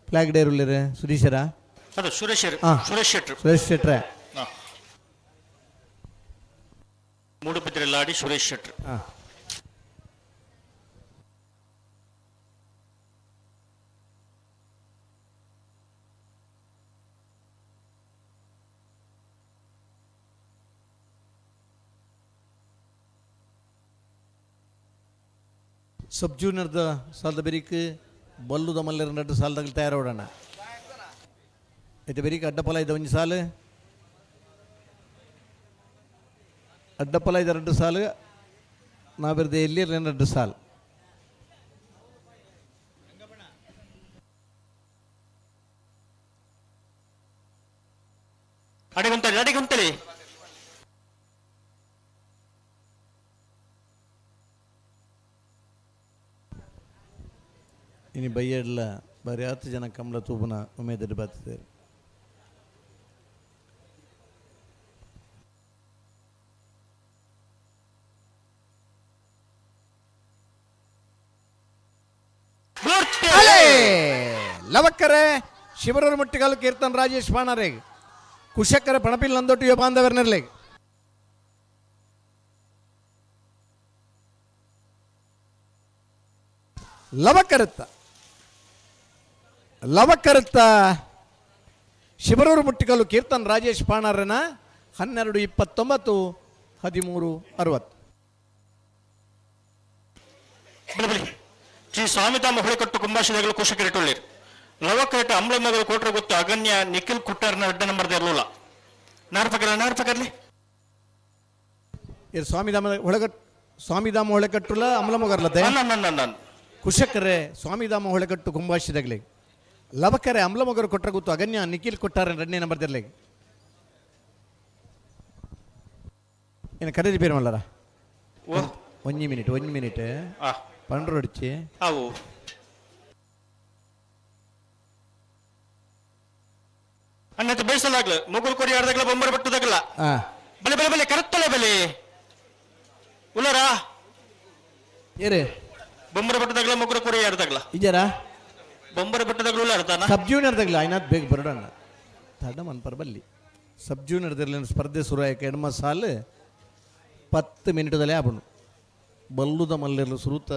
ಫ್ಲಾಗ್ ಡೇರ್ ಉಳ್ಳೇರೆ ಸುಧೀಶರ. ಅದು ಸುರೇಶ್. ಸುರೇಶ್ ಶೆಟ್ರು. ಸುರೇಶ್ ಶೆಟ್ರೆ. ಮೂಡುಬಿದ್ರೆ ಲಾಡಿ ಸುರೇಶ್ ಶೆಟ್ರು. ಹಾಂ. ಸಬ್ ಜೂನಿಯರ್ದ ಸಾಲದ ಬೆರಿಕ್ ಬಲ್ಲುದ ಮಲ್ಲರ ನಡು ಸಾಲದಾಗ ತಯಾರೋಡಣ ಐತೆ. ಬೆರಿಕ್ ಅಡ್ಡಪಲ ಇದ್ದ ಒಂಜಿ ಸಾಲು, ಅಡ್ಡಪಲ ಇದ್ದ ಎರಡು ಸಾಲು, ನಾವಿರ್ದ ಎಲ್ಲಿ ಎರಡು ಸಾಲು. ಅಡೆಗೊಂತಲಿ ಅಡೆಗೊಂತಲಿ. ಇನಿ ಬೈಯಡ್ಲ ಬರೀ 10 ಜನ ಕಮಲ ತೂಬುನ ಉಮೇದಡ್ ಬರ್ತದೆ. ಅಲೆ ಲವಕ್ಕರೆ ಶಿವರೂರು ಮುಟ್ಟಿಗಾಲು ಕೀರ್ತನ್ ರಾಜೇಶ್ ಪಾಣರೆ, ಕುಶಕ್ಕರೆ ಪಣಪಿಲ್ ನಂದೊಟ್ಟು ಯುವ ಬಾಂಧವರ್ನಲ್ಲಿ. ಲವಕರತ್ತ. ಲವಕರತ್ತ ಶಿಬರೂರು ಮುಟ್ಟಿಕಲ್ಲು ಕೀರ್ತನ್ ರಾಜೇಶ್ ಪಾಣಾರನ 12:29 13:60. ಬಲೆ ಬಲೆ ಶ್ರೀ ಸ್ವಾಮಿಧಾಮ ಹೊಳೆಕಟ್ಟು ಕುಂಬಾಶಿದಾಗಲು ಕುಶಕರಿಟುಳ್ಳಿರ್ ಲವಕರೇಟ ಅಂಬ್ಲಮಗಳು ಕೋಟ್ರ ಗೊತ್ತು ಅಗನ್ಯ ನಿಖಿಲ್ ಕುಟ್ಟಾರ್ನ ಅಡ್ಡ ನಂಬರ್ ಇರಲಿಲ್ಲ ನಾರ್ಪಕರ್ಲಿ ನಾರ್ಪಕರ್ಲಿ. ಇದು ಸ್ವಾಮಿಧಾಮ ಹೊಳೆಗಟ್ ಸ್ವಾಮಿಧಾಮ ಹೊಳೆಕಟ್ಟುಲ ಅಮಲಮೊಗರ್ಲತೆ. ನನ್ನ ಕುಶಕರೆ ಸ್ವಾಮಿಧಾಮ ಹೊಳೆಕಟ್ಟು ಕುಂಬಾಶಿದಾಗಲಿ ಲವಕರೆ ಅಮ್ಲಮೊಗರು ಕೊಟ್ರ ಗೊತ್ತು ಅಗನ್ಯ ನಿಖಿಲ್ ಕೊಟ್ಟಾರ ಎರಡನೇ ನಂಬರ್ ದಿರ್ಲಿ. ಏನು ಕರೀರಿ ಬೀರಮಲ್ಲರ? ಓ. ಒಂಜಿ ಮಿನಿಟ್, ಒಂಜಿ ಮಿನಿಟ್. ಆ. ಪಂಡ್ರು ಅಡಿಚಿ. ಅವು ಅನ್ನತ್ತೆ ಬೇಯಿಸಲಾಗ್ಲ ಮುಗುಲ್ ಕೊಡಿ ಆಡ್ದಾಗ್ಲ ಬೊಂಬರ್ ಬಟ್ಟದಾಗಲ್ಲ. ಆ. ಬಲೆ ಬಲೆ ಬಲೆ ಕರತ್ತಲೆ ಬಲೆ ಉಲ್ಲರಾ. ಏರೇ? ಬೊಂಬರ ಬಟ್ಟದಾಗ್ಲ ಮುಗುರು ಕೊಡಿ ಆಡ್ದಾಗ್ಲ. ಇಜಾರಾ? ಬೊಂಬರ ಬಟ್ಟದಾಗ್ಲ ಉಲ್ಲಾರ ತಾನ. ಸಬ್ ಜೂನಿಯರ್ ತಗಲ ಐನಾತ್ ಬೇಗ ಬರೋಣ ತಡ ಮನ್ಪರ್ ಬಲ್ಲಿ. ಸಬ್ ಜೂನಿಯರ್ ತಗಲಿನ ಸ್ಪರ್ಧೆ ಶುರು ಎಡ್ಮ ಸಾಲು 10 ಮಿನಿಟದಲ್ಲೇ ಆಪುಂಡು. ಬಲ್ಲುದ ಮಲ್ಲಿರಲು ಸುರುತ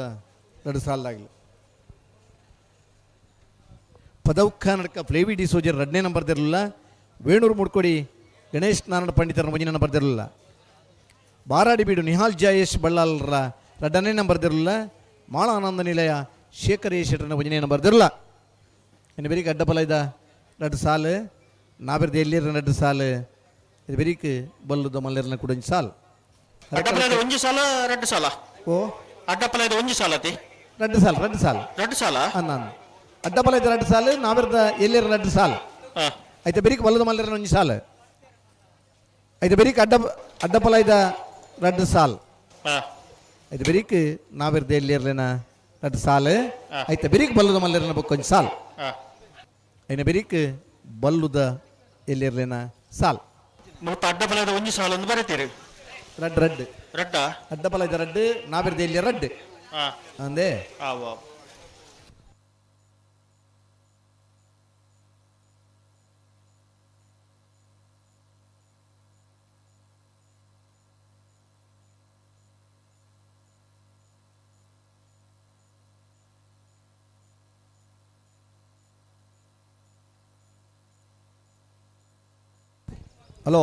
ನಡು ಸಾಲಾಗಲಿ. ಪದೌಖ ನಡ್ಕ ಫ್ಲೇವಿ ಡಿ ಸೋಜರ್ ಎರಡನೇ ನಂಬರ್ ದಿರಲಿಲ್ಲ. ವೇಣೂರು ಮುಡ್ಕೊಡಿ ಗಣೇಶ್ ನಾರಾಯಣ ಪಂಡಿತರ ಒಂಜನೇ ನಂಬರ್ ದಿರಲಿಲ್ಲ. ಬಾರಾಡಿ ಬೀಡು ನಿಹಾಲ್ ಜಯೇಶ್ ಬಳ್ಳಾಲರ ಎರಡನೇ ನಂಬರ್ ದಿರಲಿಲ್ಲ. ಮಾಳ ಆನಂದ ನಿಲಯ ಶೇಖರ್ ಎ ಶೆಟ್ಟರ್ನ ಒಂಜನೇ ನಂಬರ್ ದಿರಲಿಲ್ಲ. ಇನ್ನು ಬೆರಿಕ್ ಅಡ್ಡಪಲ ಇದ್ದ 2 ಸಾಲು ನಾಬಿರ್ದ ಎಲ್ಲಿರ 2 ಸಾಲು ಇದು ಬೆರಿಕ್ ಬಲ್ಲುದ ಮಲ್ಲಿರನ ಕೂಡ ಒಂಜಿ ಸಾಲು. ಅಡ್ಡಪಲ ಒಂಜಿ ಸಾಲ 2 ಸಾಲ. ಓ. ಅಡ್ಡಪಲ ಇದು ಒಂಜಿ ಸಾಲತಿ. 2 ಸಾಲು, 2 ಸಾಲು. 2 ಸಾಲ. ನಾನು ಅಡ್ಡಪಲ ಇದ್ದ 2 ಸಾಲು ನಾಬಿರ್ದ ಎಲ್ಲಿರ 2 ಸಾಲು. ಆ. ಐತೆ ಬೆರಿಕ್ ಬಲ್ಲದ ಮಲ್ಲಿರನ ಒಂಜಿ ಸಾಲು ಐತೆ ಬೆರಿಕ್ ಅಡ್ಡಪಲ ಇದ್ದ 2 ಸಾಲು. ಆ. ಐತೆ ಬೆರಿಕ್ ನಾಬಿರ್ದ ಎಲ್ಲಿರ್ಲಿನ 2 ಸಾಲು ಐತೆ ಬೆರಿಕ್ ಬಲ್ಲದ ಮಲ್ಲಿರನ ಬೊಕ್ಕ ಒಂಜಿ ಸಾಲು. ಆ. ಐನ ಬೆರಿಕ್ ಬಲ್ಲುದ ಎಲ್ಲಿರ್ಲಿನ ಸಾಲ್. ಮುಲ್ಪ ಅಡ್ಡಪಲದ ಒಂಜಿ ಸಾಲ ಒಂದು ಬರೀತೀರಿ. ರಡ್ ರಡ್. ರಡ್ಡ. ಅಡ್ಡಪಲ ಇದ್ದ ರಡ್ಡು ನಾಬಿರ್ದ ಎಲ್ಲಿ ರಡ್ಡು. ಆ. ಅಂದೇ. ಆವು ಆವು. ಹಲೋ.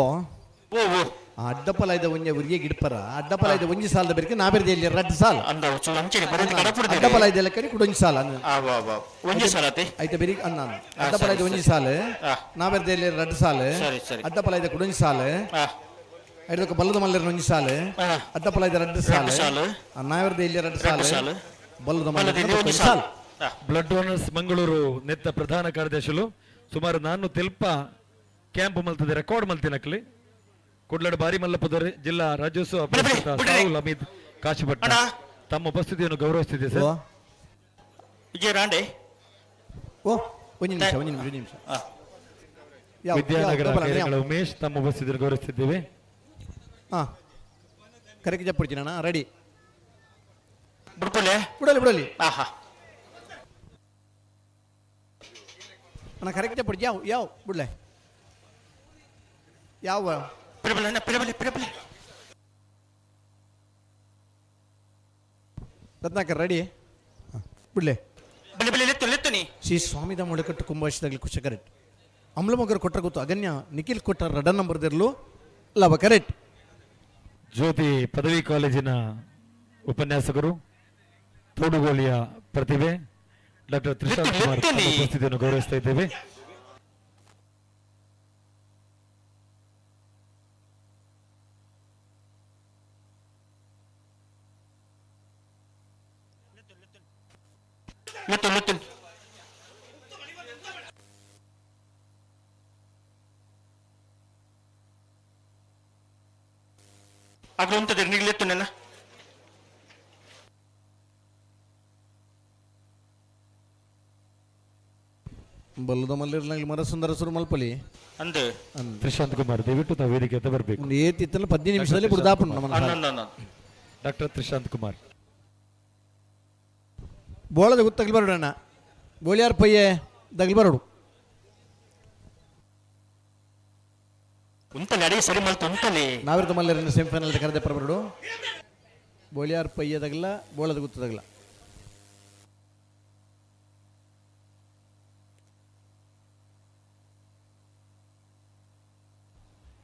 ಓ ಓ. ಅಡ್ಡಪಲ ಇದ್ದ ಒಂಜಿ ಉರಿಗೆ ಗಿಡ್ಪರ ಅಡ್ಡಪಲ ಇದ್ದ ಒಂಜಿ ಸಾಲದ ಬೆರಿಕೆ ನಾಬಿರ್ದ ಎಲ್ಲಿ ರಡ್ಡು ಸಾಲ್. ಅಂದ ಅಂಚೆನೆ ಬರೀತಿ ಕಡಪುಡ್ತೀರಿ. ಅಡ್ಡಪಲ ಇದ್ದ ಲೆಕ್ಕರಿ ಕೂಡ ಒಂಜಿ ಸಾಲ ಅಂದ. ಆವು ಆವು ಆವು. ಒಂಜಿ ಸಾಲತಿ. ಐತೆ ಬೆರಿಕ್ ಅನ್ನ ಅಡ್ಡಪಲ ಇದ್ದ ಒಂಜಿ ಸಾಲು ಆ. ನಾಬಿರ್ದ ಎಲ್ಲಿ 2 ಸಾಲು. ಸರಿ, ಸರಿ. ಅಡ್ಡಪಲ ಇದ್ದ ಕೂಡ ಒಂಜಿ ಸಾಲು. ಆ. ಐದಕ್ಕೆ ಬಲ್ಲದ ಮಲ್ಲಿರನ ಒಂಜಿ ಸಾಲು. ಆ. ಅಡ್ಡಪಲ ಇದ್ದ 2 ಸಾಲು. ಸಾಲು. ನಾವಿರ್ದ ಇಲ್ಲಿ 2 2 ಸಾಲು. ಸಾಲು. ಬಲ್ಲದ ಬಲ್ಲದ ಮಲ್ಲಿರನ ಇಲ್ಲಿ ಒಂಜಿ ಒಂಜಿ ಸಾಲು. ಸಾಲು. ಆ. ಬ್ಲಡ್ ಡೋನರ್ಸ್ ಮಂಗಳೂರು ನೆತ್ತ ಪ್ರಧಾನ ಕಾರ್ಯದರ್ಶಿಲು ಸುಮಾರು ನಾನು ತೆಲ್ಪ ಕ್ಯಾಂಪ್ ಮಲ್ತದೆ ರೆಕಾರ್ಡ್ ಮಲ್ತಿನಕ್ಲಿ ಕುಡ್ಲಡ್ ಬಾರಿ ಮಲ್ಲಪದೊರೆ ಜಿಲ್ಲಾ ರಾಜ್ಯೋತ್ಸವ ಬಿಡಿ, ಬಿಡಿ, ಪುರಸ್ಕೃತ ಬಿಡಿ. ಸಾಹುಲ್ ಅಮೀದ್ ಕಾಶಿಪಟ್ನ ಅಣ್ಣ. ತಮ್ಮ ಉಪಸ್ಥಿತಿಯನ್ನು ಗೌರವಿಸುತ್ತಿದೆ ಓ ಸರ್. ವಿಜಯ ರಾಂಡೆ. ಓ ಒಂಜಿ ನಿಮಿಷ, ಒಂಜಿ ನಿಮಿಷ, ಒಂಜಿ ನಿಮಿಷ. ಆ. ಯಾವ ವಿದ್ಯಾನಗರ ಯಾವ ಕೈರಂಗಳ ಉಮೇಶ್ ತಮ್ಮ ಉಪಸ್ಥಿತಿಯನ್ನು ಗೌರವಿಸುತ್ತಿದ್ದೇವೆ. ಹಾಂ ಕರೆಕ್ಟ್ ಜಪ್ಪುಡ್ತೀನಿ ಅಣ್ಣ ರೆಡಿ. ಬಿಡ್ಪುಲೆ. ಬಿಡಲಿ ಬಿಡಲಿ. ಆಹಾ. ಅಣ್ಣ ಕರೆಕ್ಟ್ ಜಪ್ಪುಡ್ಜಿ ಯಾವ ಯಾವ ಬಿಡ್ಲೆ ಯಾವ. ಪಿರಬಲೆ ಅಣ್ಣ ಪಿರಬಲೆ ಪಿರಬಲೆ. ರತ್ನಾಕರ್ ರೆಡಿ ಬಿಡ್ಲೆ. ಬಲೆ ಬಲೆ ಲೆತ್ತು ಲೆತ್ತು ನೀ. ಶ್ರೀ ಸ್ವಾಮಿದ ಮೊಳಕಟ್ಟು ಕುಂಭಾಷಿದಾಗಲಿ ಕುಶ ಕರೆಕ್ಟ್ ಅಮ್ಲಮೊಗರು ಕೊಟ್ಟರ ಗೊತ್ತು ಅಗನ್ಯ ನಿಖಿಲ್ ಕೊಟ್ಟರ ರಡ ನಂಬರ್ ದಿರಲು ಲವ ಕರೆಕ್ಟ್. ಜ್ಯೋತಿ ಪದವಿ ಕಾಲೇಜಿನ ಉಪನ್ಯಾಸಕರು ತೋಡುಗೋಲಿಯ ಪ್ರತಿಭೆ ಡಾಕ್ಟರ್ ತ್ರಿಶಾಂತ್ ಕುಮಾರ್ ತಮ್ಮ ಉಪಸ್ಥಿತಿಯನ್ನು ಗೌರವಿಸ್ತಾ ಇದ್ದೇವೆ. ಲೆತ್ತು ಲೆತ್ತು. ಅಗ್ಲ ಉಂತದೆ ನಿಗ್ಲೆತ್ತು ನನ್ನ. ಬಲ್ಲದ ಮಲ್ಲಿರ್ನಾಗ್ಲಿ ಮರ ಸುಂದರ ಸುರು ಮಲ್ಪಲಿ. ಅಂದು. ತ್ರಿಶಾಂತ್ ಕುಮಾರ್ ದಯವಿಟ್ಟು ತಾವು ವೇದಿಕೆ ಹತ್ರ ಬರಬೇಕು. ಒಂದು ಏತಿತ್ತಲ್ಲ 15 ನಿಮಿಷದಲ್ಲಿ ಬುಡ್ದಾಪುಂಡು ನಮ್ಮ. ಅನ್ನ. ಡಾಕ್ಟರ್ ತ್ರಿಶಾಂತ್ ಕುಮಾರ್. ಬೋಳದ ಗೊತ್ತಾಗ್ಲಿ ಬರೋಣ ಬೋಳಿಯಾರ್ ಪಯ್ಯೆ ದಗ್ಲಿ ಬರೋಡು. ಉಂತಲೆ ಅಡಿಗೆ ಸರಿ ಮಲ್ತು ಉಂತಲೆ. ನಾವಿರ್ದ ಮಲ್ಲರನ್ನು ಸೆಮಿಫೈನಲ್ ಕರೆದೆ ಬರಬರಡು ಬೋಳಿಯಾರ್ ಪಯ್ಯದಾಗಲ ಬೋಳದ ಗುತ್ತದಾಗಲ.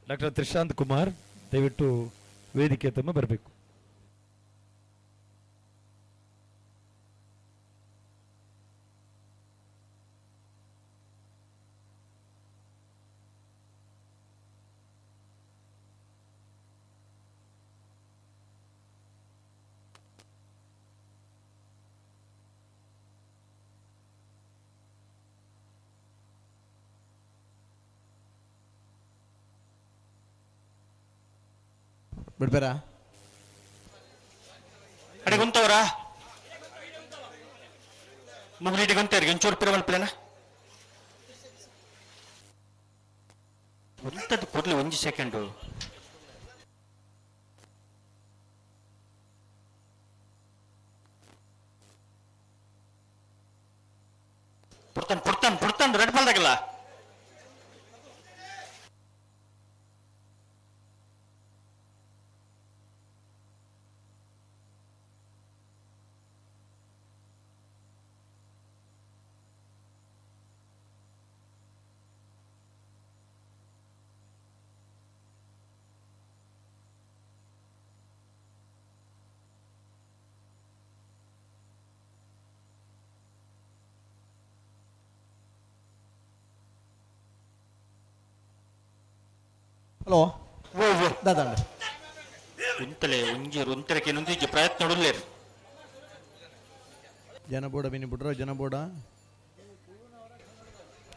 ಡಾಕ್ಟರ್ ತ್ರಿಶಾಂತ್ ಕುಮಾರ್ ದಯವಿಟ್ಟು ವೇದಿಕೆ ತಮ್ಮ ಬರಬೇಕು. ಬಿಡ್ಬೇರ. ಅಡೆ ಗುಂತವರ ಮುಗುಲಿಟಿ ಗುಂತೇರಿ ಒಂಚೂರು ಪಿರಮಲ್ ಪ್ಲೇನ ಉಂತದ್ದು ಕೊಡ್ಲಿ ಒಂಜಿ ಸೆಕೆಂಡು. ಪುಡ್ತಾನ್ ಪುಡ್ತಾನ್ ಪುಡ್ತಾನ್ ರೆಡ್ ಬಾಲ್ದಾಗಲ್ಲ. ಹಲೋ. ಓ ಓ. ದಾದಾಂಡ. ಉಂತಲೆ ಒಂಜಿ ಉಂತಲಕ್ಕೆ ಇನ್ನೊಂದು ಪ್ರಯತ್ನ ನೋಡಲೇರು. ಜನ ಬೋಡ ಬಿನಿ ಬಿಡ್ರೋ ಜನ ಬೋಡ.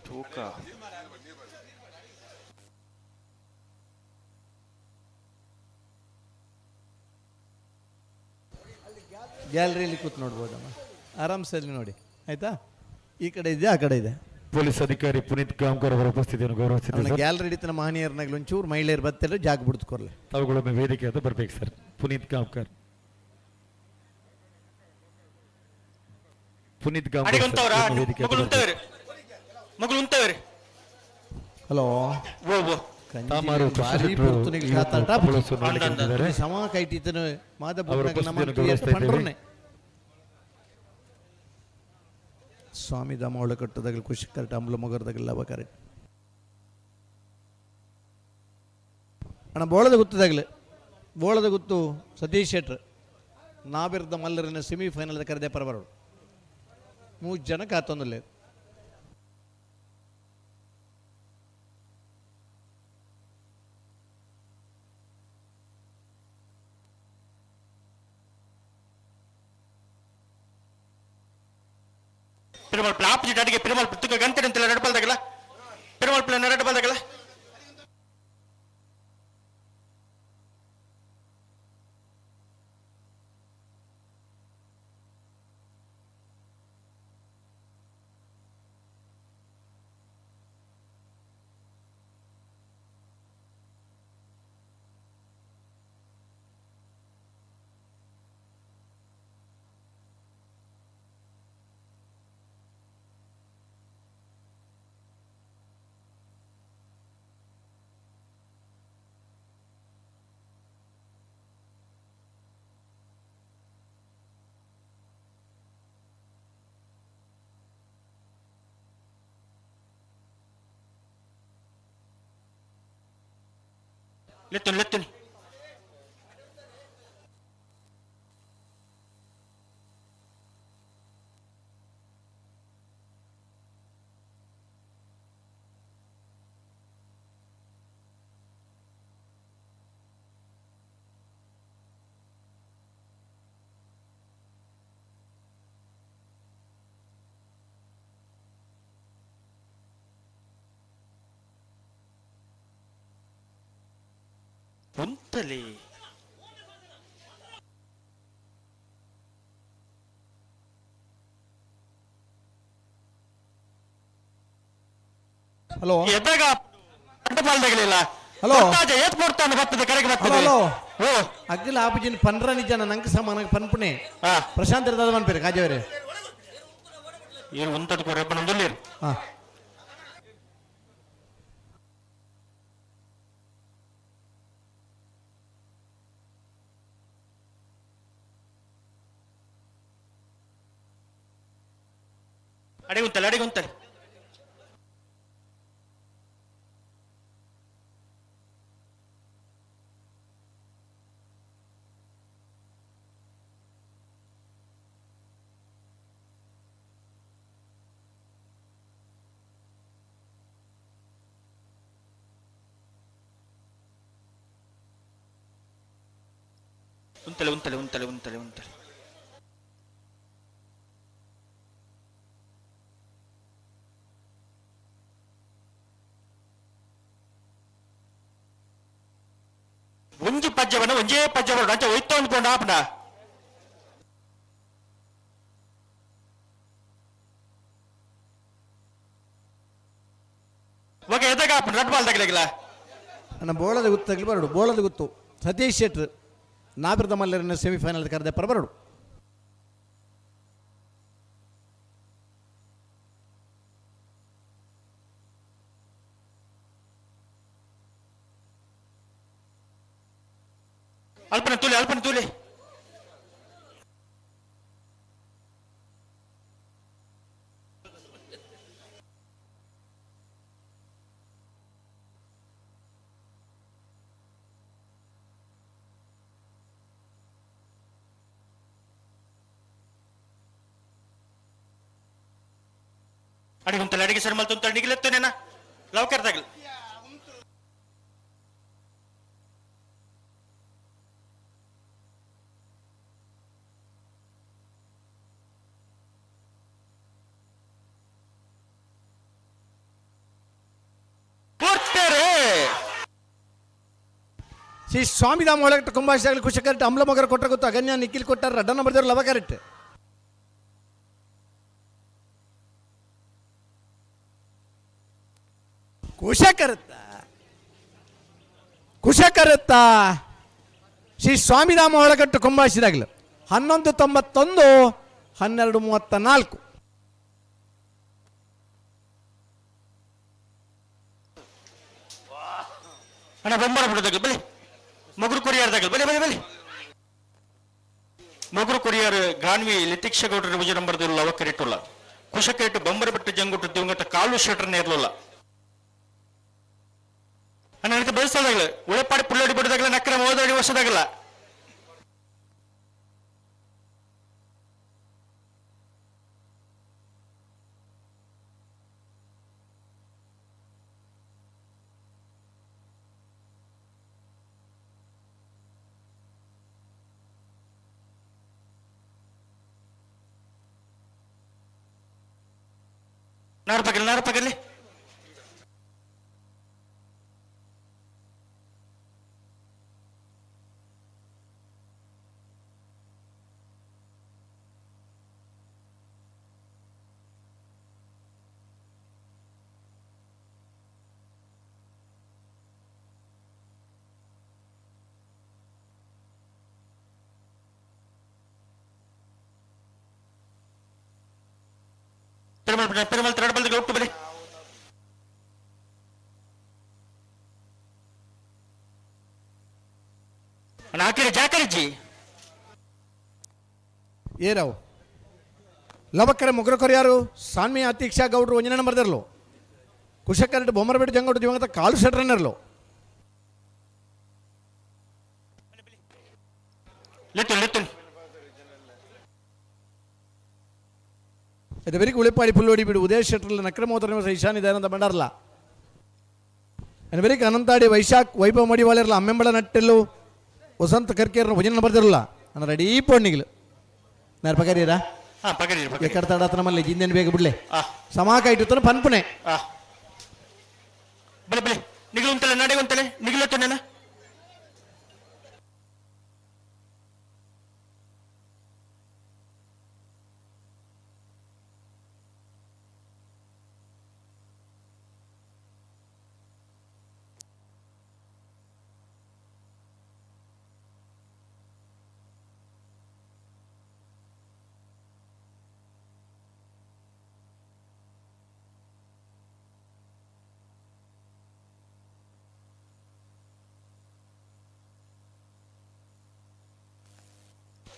ತೂಕ. ಗ್ಯಾಲರಿಯಲ್ಲಿ ಕೂತ್ ನೋಡ್ಬೋದಮ್ಮ ಆರಾಮ್ಸೆ ಅಲ್ಲಿ ನೋಡಿ ಆಯ್ತಾ. ಈ ಕಡೆ ಇದೆ, ಆ ಕಡೆ ಇದೆ. ಪೊಲೀಸ್ ಅಧಿಕಾರಿ ಪುನೀತ್ ಗಾಂವ್ಕರ್ ಅವರ ಉಪಸ್ಥಿತಿಯನ್ನು ಗೌರವಿಸಿದ್ದೇವೆ ಸರ್. ಗ್ಯಾಲರಿ ಹಿಡಿತನ ಮಹನೀಯರ್ನಾಗ್ಲಿ ಒಂಚೂರು ಮಹಿಳೆಯರು ಬತ್ತೆಲ್ಲ ಜಾಗ ಬಿಡ್ತುಕೊರ್ಲೆ. ತಾವುಗಳೊಮ್ಮೆ ವೇದಿಕೆ ಅಂತ ಬರ್ಬೇಕು ಸರ್. ಪುನೀತ್ ಗಾಂವ್ಕರ್, ಪುನೀತ್ ಗಾಂವ್ಕರ್ ಅಡಿಗೆ ಸರ್, ಉಂತವರ ಒಮ್ಮೆ ವೇದಿಕೆ ಮಗಳು ಹತ್ರ ಉಂತವೇರಿ ಮಗಳು ಉಂತವೇರಿ. ಹಲೋ. ಓ ಓ. ತಾಮಾರು ಭಾರಿ ಕೃಷ್ಣಶೆಟ್ಟರು ಪೊರ್ತುನಿಗೆ ಇವತ್ತು ಕಾತಾಟ. ಕಬ್ಬಳೋತ್ಸವ ನೋಡಲಿಕ್ಕೆ ಬಂದಿದ್ದಾರೆ. ಸಮ ಕೈಟಿತನು ಮಾದ ಅವರ ಉಪಸ್ಥಿತಿಯನ್ನು ಗೌರವಿಸ್ತಾ ಇದ್ದೇವೆ. ಸ್ವಾಮಿ ದಾಮ ಒಳಕಟ್ಟದಾಗಲಿ ಖುಷಿ ಕರೆಕ್ಟ್ ಅಂಬ್ಲ ಮೊಗರ್ದಾಗಲ್ಲ ಅವ ಕರೆಕ್ಟ್ ಅಣ್ಣ. ಬೋಳದ ಗುತ್ತದಾಗಲಿ ಬೋಳದ ಗುತ್ತು ಸತೀಶ್ ಶೆಟ್ರ್ ನಾಬಿರ್ದ ಮಲ್ಲರಿನ ಸೆಮಿಫೈನಲ್ ಕರೆದೆ ಪರಬರೋಡು ಮೂರು ಜನ ಕಾತೊಂದಿಲ್ಲ. ಪಿರಮಲ್ ಪ್ಲಾ ಆಪೋಸಿಟ್ ಅಡಿಗೆ ಪಿರಮಲ್ ತುಕ್ಕ ಗಂಟೆ ಅಂತೆಲ್ಲ ರೆಡ್ ಬಾಲ್ದಾಗಲ್ಲ ಪಿರಮಲ್ ಪ್ಲೇನ್ ರೆಡ್ ಬಾಲ್ದಾಗಲ್ಲ. ಲೆತ್ತುನಿ ಲೆತ್ತುನಿ. ಉಂತಲಿ. ಹಲೋ. ಎದ್ದಾಗ ಅಡ್ಡ ಬಾಲ್ದಾಗಲಿಲ್ಲ. ಹಲೋ. ಏತ್ ಕೊಡ್ತಾನೆ ಬರ್ತದೆ ಕರೆಗೆ ಬರ್ತದೆ. Hello, hello. ಓ. ಅಗ್ಗಲ ಆಪುಜಿನ ಪನ್ರ ನಿಜ ನಂಗೆ ಸಮಾನ ಪನ್ಪುಣೆ. ಹಾ. ಪ್ರಶಾಂತ್ ಇರ್ತದ ಮನ್ಪೇರು ಕಾಜವರೇ. ಏನು ಉಂತದ ಕೊರೆಪ್ಪ ನಮ್ದುಲ್ಲೇರು. ಹಾ. ಅಡಿಗೆ ಉಂತಲೆ ಅಡಿಗೆ ಉಂತಲೆ. ಉಂತಲೆ ಉಂತಲೆ ಉಂತಲೆ ಉಂತಲೆ ಉಂತಲೆ. ಒಂಜಿ ಪಜ್ಜವನ ಒಂಜೇ ಪಜ್ಜವನ ಅಂಚ ಒಯ್ತ ಅಂದ್ಕೊಂಡು ಆಪನ. ಓಕೆ, ಎದಾಗ ಆಪನ ರಡ್ ಬಾಲ್ ತಗಲಿಲ್ಲ. ನನ್ನ ಬೋಳದ ಗುತ್ತು ತಗಲಿ ಬರಡು. ಬೋಳದ ಗುತ್ತು ಸತೀಶ್ ಶೆಟ್ರ್ ನಾಬಿರದ ಮಲ್ಲರನ್ನ ಸೆಮಿಫೈನಲ್ ಕರೆದೆ ಪರ ಬರಡು. ಅಲ್ಪನ ತೂಲಿ, ಅಲ್ಪನ ತೂಲಿ. ಅಡಿಗೆ ಉಂತಲ್ಲ, ಅಡಿಗೆ ಸರ್ ಮಲ್ತು ನಿಗಿಲೆತ್ತೇನೇನ ಲವಕರ್ ತಗಲ್. ಪೂರ್ತಿಯರೇ. ಶ್ರೀ ಸ್ವಾಮಿಧಾಮ ಒಳಗಟ್ಟ ಕುಂಭಾಷಾಗಲಿ ಕುಶಕರೆಟ್ ಅಮ್ಲ ಮಗರ ಕೊಟ್ಟ ಗೊತ್ತು ಅಗನ್ಯ ನಿಖಿಲ್ ಕೊಟ್ಟಾರ ರಡ್ಡನ ಬರ್ದೇವ್ರು ಲವ ಕರೆಕ್ಟ್. ಕುಶಕರತ್ತ ಕುಶಕರತ್ತ ಶ್ರೀ ಸ್ವಾಮಿಧಾಮ ಒಳಗಟ್ಟು ಕುಂಭಾಷಿದಾಗಲು 11.91, 12.34. ಅಣ್ಣ ಬೊಂಬರ ಬಿಡೋದಾಗಲಿ ಬಲಿ ಮಗುರು ಕೊರಿಯರ್ದಾಗಲಿ ಬಲಿ ಬಲಿ ಬಲಿ. ಮಗುರು ಕೊರಿಯರ್ ಗಾನ್ವಿ ಲಿತಿಕ್ಷ ಗೌಡರ ವಿಜಯ ನಂಬರ್ ಲವ ಕರಿಟುಲ್ಲ. ಕುಶಕರಿಟ್ಟು ಬೊಂಬರ ಬಿಟ್ಟು ಜಂಗುಟ್ಟು ದಿವಂಗತ ಕಾಲು ಶೆಟ್ರನ್ನ ಇರಲಿಲ್ಲ. ಅಣ್ಣ ಅದಕ್ಕೆ ಬಯಸೋದಾಗಲಿ ಉಳೆಪಾಡಿ ಪುಳ್ಳಡಿ ಬಿಡೋದಾಗಲ್ಲ ನಕ್ಕರ ಓದಾಡಿ ವರ್ಷದಾಗಲ್ಲ. ನಾರು ಪಗಲಿ, ನಾರು ಪಗಲಿ. ಪೆರುಮಲ್ ಪೆರುಮಲ್ ತಿರಡಬಲ್ದಿಗೆ ಒಟ್ಟು ಬಲಿ. ಅಣ್ಣ ಹಾಕಿರಿ ಜಾಕರಿಜಿ. ಏರಾವು ಲವಕ್ಕರೆ ಮೊಗರ ಕೊರಿಯಾರು ಸಾನ್ಮಿ ಅತೀಕ್ಷಾ ಗೌಡ್ರು ಒಂಜನೇ ನಂಬರ್ ದಿರಲು. ಕುಶಕರೆಟ್ ಬೊಮ್ಮರಬೇಟೆ ಜಂಗೋಟು ದಿವಂಗತ ಕಾಲು ಶೆಟ್ರನ್ನಿರಲು. ಲೆತ್ತು ಲೆತ್ತು. ಇದು ಬೆರಿಕ್ ಉಳಿಪಾಡಿ ಪುಲ್ಲೋಡಿ ಬಿಡು ಉದಯ ಶೆಟ್ರಲ್ಲ ನಕ್ರಮೋದರ ನಿವಾಸ ಈಶಾನಿ ದಯಾನಂದ ಭಂಡಾರ್ಲ. ಬೆರಿಕ್ ಅನಂತಾಡಿ ವೈಶಾಖ್ ವೈಭವ ಮಡಿವಾಳಿರಲ್ಲ ಅಮ್ಮೆಂಬಳ ನಟ್ಟೆಲ್ಲು ವಸಂತ ಕರ್ಕೇರ್ನ ಭಜನೆ ಬರ್ದಿರಲ್ಲ ನಾನು ರೆಡಿ ಪೋಣಿಗ್ಲು ನಾರು ಪಗರೀರಾ. ಹಾ ಪಗರಿ ಪಗರಿ. ಎಕ್ಕಡ ತಡಾತ ನಮ್ಮಲ್ಲಿ ಜಿಂದೇನು ಬೇಗ ಬಿಡ್ಲೆ. ಆ. ಸಮಾಕ ಇಟ್ಟು ಪನ್ಪುನೆ. ಆ ಬಲೆ ಬಲೆ ನಿಗಲು ಉಂತಲೆ ನಡೆ ಉಂತಲೆ ನಿಗಲತ್ತನೇನ.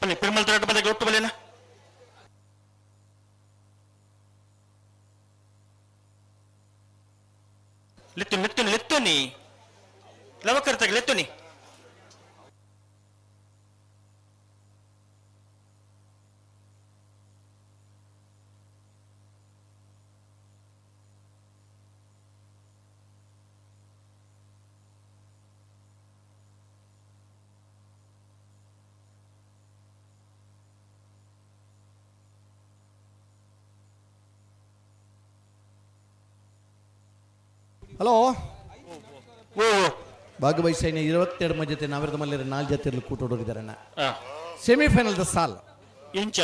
ಬಲೆ ಪೆರುಮಲ್ ತಿರಡ ಬದಗೆ ಒಟ್ಟು ಬಲೆನ. ಲೆತ್ತು ಲೆತ್ತು ಲೆತ್ತುನಿ ಲವಕರ್ ತಗ ಲೆತ್ತುನಿ. ಹಲೋ. ಓ. ಭಾಗವಹಿಸೈನ 22 ಮಧ್ಯತೆ ನಾವಿರದ ಮಲ್ಲೇರ ನಾಲ್ಕು ಜೊತೆ ಕೂಟೋಡಿದಾರಣ್ಣ. ಆ. ಸೆಮಿಫೈನಲ್ the ಸಾಲ್. ಇಂಚ.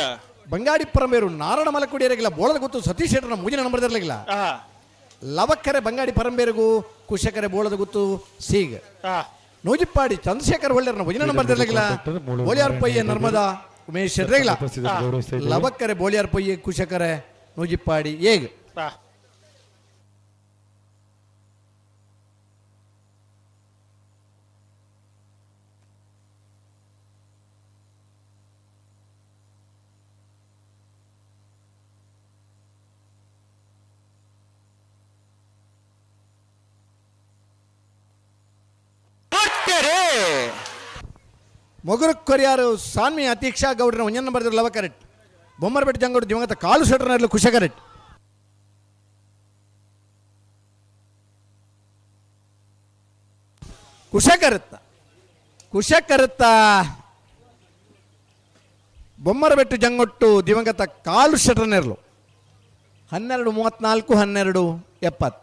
ಬಂಗಾಡಿ ಪರಂಬೇರು ನಾರಾಯಣ ಮಲಕುಡಿಯರಿಗಿಲ್ಲ ಬೋಳದ ಗೊತ್ತು ಸತೀಶ್ ಶೆಟ್ಟರ್ನ ಮೂಜಿನ ನಂಬರ್ ಇರಲಿಲ್ಲ. ಆ. ಲವಕ್ಕರೆ ಬಂಗಾಡಿ ಪರಂಬೇರಿಗೂ ಕುಶಕರೆ ಬೋಳದ ಗುತ್ತು ಸೀಗ್. ಆ. ನೂಜಿಪ್ಪಾಡಿ ಚಂದ್ರಶೇಖರ್ ಒಳ್ಳೆಯರ್ನ ಒಂಜಿನ ನಂಬರ್ ಇರಲಿಲ್ಲ. ಬೋಳಿಯಾರ್ ಪಯ್ಯ ನರ್ಮದಾ ಉಮೇಶ್ ಶೆಟ್ರೆಗಿಲ್ಲ. ಉಪಸ್ಥಿತಿಯನ್ನು ಗೌರವಿಸ್ತಾ ಇದ್ದೇವೆ. ಲವಕ್ಕರೆ ಬೋಳಿಯಾರ್ ಪೊಯ್ಯೆ ಕುಶಕರೆ ನೂಜಿಪ್ಪಾಡಿ ಏಗ್. ಆ. ಕೊಡ್ತೇರೆ. ಮೊಗರು ಕೊರಿಯಾರು ಸಾನ್ವಿ ಅತೀಕ್ಷಾ ಗೌಡ್ರನ ಒಂಜನ ನಂಬರ್ ಲವಕರೆಟ್ ಬೊಮ್ಮರಪೇಟೆ ಜಂಗೋಡು ದಿವಂಗತ ಕಾಲು ಶೆಟ್ರನ ಕುಶಕರೆಟ್. ಕುಶಕರತ್ತ ಕುಶಕರತ್ತ ಬೊಮ್ಮರಬೆಟ್ಟು ಜಂಗೊಟ್ಟು ದಿವಂಗತ ಕಾಲು ಶೆಟ್ರನೆರ್ಲು 12:34 12:70.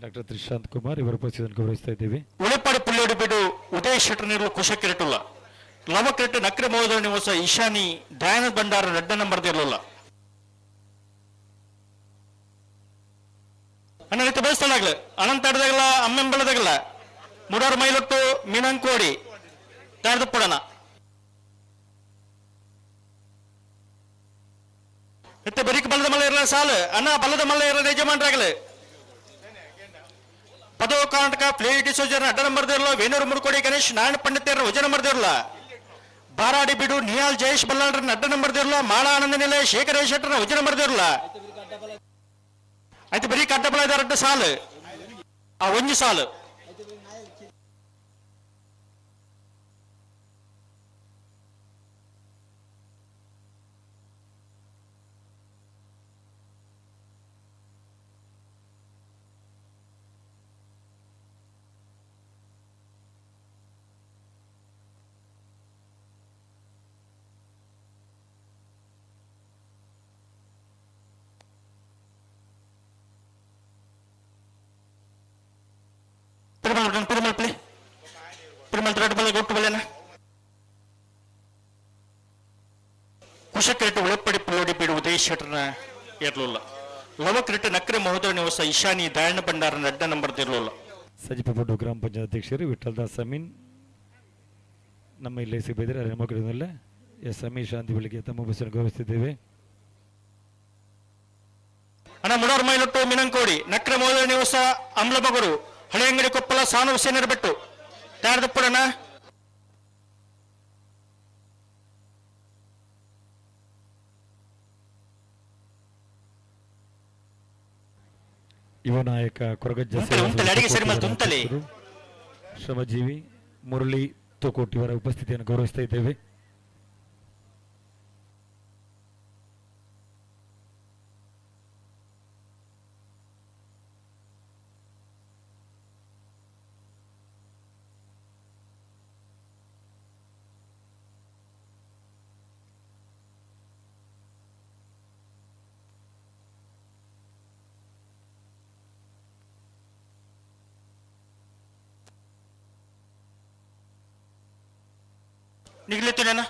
ಡಾಕ್ಟರ್ ತ್ರಿಶಾಂತ್ ಕುಮಾರ್ ಇವರ ಉಪಸ್ಥಿತಿಯನ್ನು ಗೌರವಿಸ್ತಾ ಇದ್ದೇವೆ. ಉಳಿಪಾಡಿ ಪುಳ್ಳಿಯೋಡಿ ಬಿಡು ಉದಯ ಶೆಟ್ಟರ್ನಿರಲು ಕುಶಕ್ಕಿರಟುಲ್ಲ. ಲವಕ್ರೆಟ್ಟು ನಕ್ರೆ ಮಹೋದರ ನಿವಾಸ ಈಶಾನಿ ದಯಾನಂದ ಭಂಡಾರ ರೆಡ್ಡ ನಂಬರ್ ಇರಲಿಲ್ಲ. ಅಣ್ಣ ರೀತಿ ಬಯಸ್ತಲಾಗ್ಲ ಅನಂತ ಅಡ್ದಾಗಲ ಅಮ್ಮೆಂಬಳದಾಗಲ ಮೂರಾರು ಮೈಲೊಟ್ಟು ಮೀನಂಕೋಡಿ ತಾಡ್ದಪ್ಪಡಣ ಮತ್ತೆ ಬರೀಕ್ ಬಲದ ಮಲ್ಲ ಇರಲ್ಲ ಸಾಲು ಅಣ್ಣ ಬಲದ ಮಲ್ಲ ಇರಲ್ಲ ಯಜಮಾನ್ರಾಗಲಿ. ಪದವು ಕರ್ನಾಟಕ ಪ್ಲೇ ಡಿಸೋಜರ್ ಅಡ್ಡ ನಂಬರ್ ಇರಲ್ಲ. ವೇಣೂರು ಮುರುಕೋಡಿ ಗಣೇಶ್ ನಾರಾಯಣ ಪಂಡಿತರ ವಜ ನಂಬರ್ ಇರಲ್ಲ. ಬಾರಾಡಿ ಬಿಡು ನಿಹಾಲ್ ಜಯೇಶ್ ಬಲ್ಲಾಳ್ರ ಅಡ್ಡ ನಂಬರ್ ಇರಲ್ಲ. ಮಾಳ ಆನಂದ ನಿಲಯ ಶೇಖರ ಶೆಟ್ಟರ್ ವಜ ನಂಬರ್ ಇರಲ್ಲ. ಆಯ್ತು ಬರೀ ಅಡ್ಡ ಬಲ ಅಡ್ಡ ಸಾಲು ಆ ಒಂಜಿ ಸಾಲು. ಪೆರುಮಾಳ್ ಪೆರುಮಾಳ್ ಪ್ಲೇ ಪೆರುಮಾಳ್ ದೊಡ್ಡ ಬಲ ಗೊಟ್ಟು ಬಲೇನ ಕುಶಕ್ರೆಟ್ಟು ಉಳಪ್ಪಡಿ ಪುಳ್ಳೋಡಿ ಬೀಡು ಉದಯ ಶೆಟ್ಟರ್ನ ಇರಲಿಲ್ಲ. ಲವಕ್ರೆಟ್ಟು ನಕ್ರೆ ಮಹೋದರ ನಿವಾಸ ಈಶಾನಿ ದಯಾನಂದ ಭಂಡಾರನ ಅಡ್ಡ ನಂಬರ್ ಇರಲಿಲ್ಲ. ಸಜಿಪಪಟ್ಟು ಗ್ರಾಮ ಪಂಚಾಯತ್ ಅಧ್ಯಕ್ಷರು ವಿಠಲ್ ದಾಸ್ ಅಮೀನ್ ನಮ್ಮ ಇಲ್ಲಿ ಸಿಬ್ಬಂದಿ ನಮ್ಮ ಎಸ್ ಅಮೀರ್ ಶಾಂತಿ ಬೆಳಿಗ್ಗೆ ತಮ್ಮ ಉಪಸ್ಥಿತಿಯನ್ನು ಗೌರವಿಸುತ್ತಿದ್ದೇವೆ. ಅಣ್ಣ ಮುಡೋರ್ ಮೈಲೊಟ್ಟು ಮಿನಂಕೋಡಿ ನಕ್ರೆ ಮಹೋದರ ನಿವಾಸ ಅಮ್ಲಬಗರು ಹಳೆಯಂಗಡಿ ಕೊಪ್ಪಳ ಸಾನು ಹುಸೇನರ ಬೆಟ್ಟು ತಯಾರದಪ್ಪಡಣ್ಣ. ಯುವ ನಾಯಕ ಕೊರಗಜ್ಜ ಉಂಟಲೆ, ಸೇವಾ ಉಂಟಲೆ, ಅಡಿಗೆ ಸರಿ ಸಂಸ್ಥೆ ಮತ್ತೆ ಉಂಟಲೆ. ಅಧ್ಯಕ್ಷರು, ಶ್ರಮಜೀವಿ ಮುರಳಿ ತೋಕೋಟಿ ಇವರ ಉಪಸ್ಥಿತಿಯನ್ನು ಗೌರವಿಸ್ತಾ ಇದ್ದೇವೆ. ನಿಗ್ಲೆತ್ತುನೇನ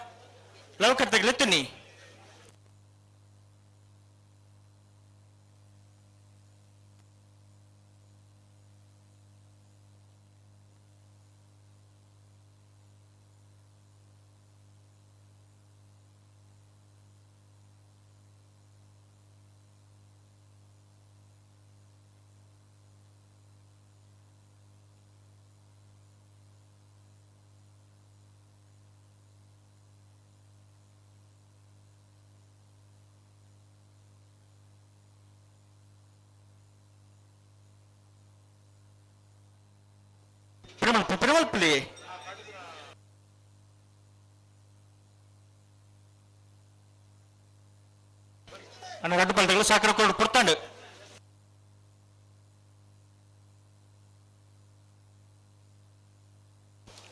ಲವಕರ್ ತಗ್ಲೆತ್ತುನಿ. ಪೆರುಮಾಳ್ ಪೆರುಮಾಳ್ ಪ್ಲೇ. ಅಣ್ಣ ರಡ್ಡು ಪಲ್ದಗಳು ಸಾಕರ ಕೊಡು ಪುರ್ತಾಂಡು.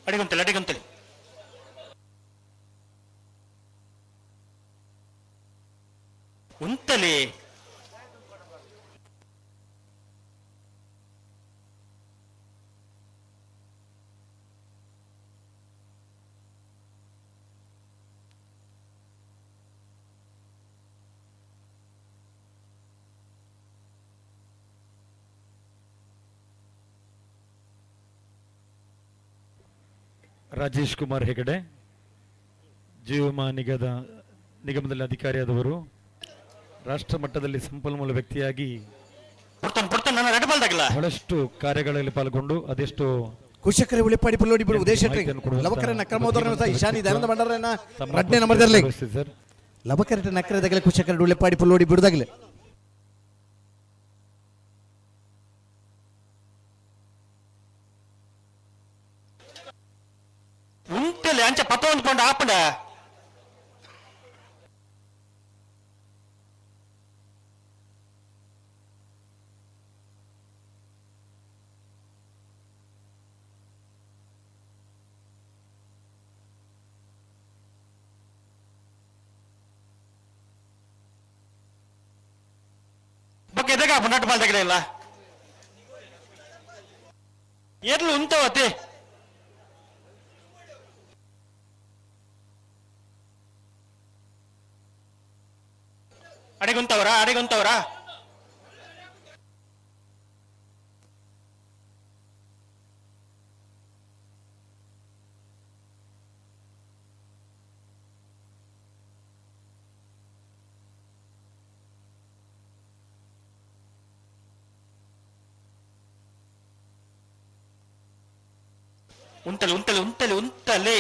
ಅಡಿಗುಂತಲಿ ಅಡಿಗುಂತಲಿ. ಉಂತಲಿ. ರಾಜೇಶ್ ಕುಮಾರ್ ಹೆಗಡೆ ಜೀವಮಾ ನಿಗಮದಲ್ಲಿ ಅಧಿಕಾರಿಯಾದವರು, ರಾಷ್ಟ್ರ ಮಟ್ಟದಲ್ಲಿ ಸಂಪನ್ಮೂಲ ವ್ಯಕ್ತಿಯಾಗಿ ಬಹಳಷ್ಟು ಕಾರ್ಯಗಳಲ್ಲಿ ಪಾಲ್ಗೊಂಡು ಅದೆಷ್ಟು ಕುಶಕರೆ ಉಳಿಪಾಡಿ ಪುಲ್ಲೋಡಿ ಬಿಡು ಉದಯ ಶೆಟ್ಟಿ ಲವಕರ ನಕ್ರಮೋದರ ಈಶಾನಿ ದಯಾನಂದ ಭಂಡಾರನ ರಡ್ನೇ ನಂಬರ್ದಲ್ಲಿ ಸರ್. ಲವಕರ ನಕ್ರದಾಗಲೇ ಕುಶಕರ ಉಳಿಪಾಡಿ ಪುಲ್ಲೋಡಿ ಬಿಡುದಾಗಲೇ. ಉಂಟಲೆ ಅಂಚ ಪತ್ತ ಒಂದು ಪಂಡ ಆಪಂಡ. ಬೊಕ್ಕ ಎದಗ ನಟ್ ಬಾಲ್ ಇಲ್ಲ ಎರ್ಲು ಉಂತವತೆ. ಅಡೆಗುಂತವರಾ ಅಡೆಗುಂತವರಾ? ಉಂತಲೆ ಉಂತಲೆ ಉಂತಲೆ ಉಂತಲೆ.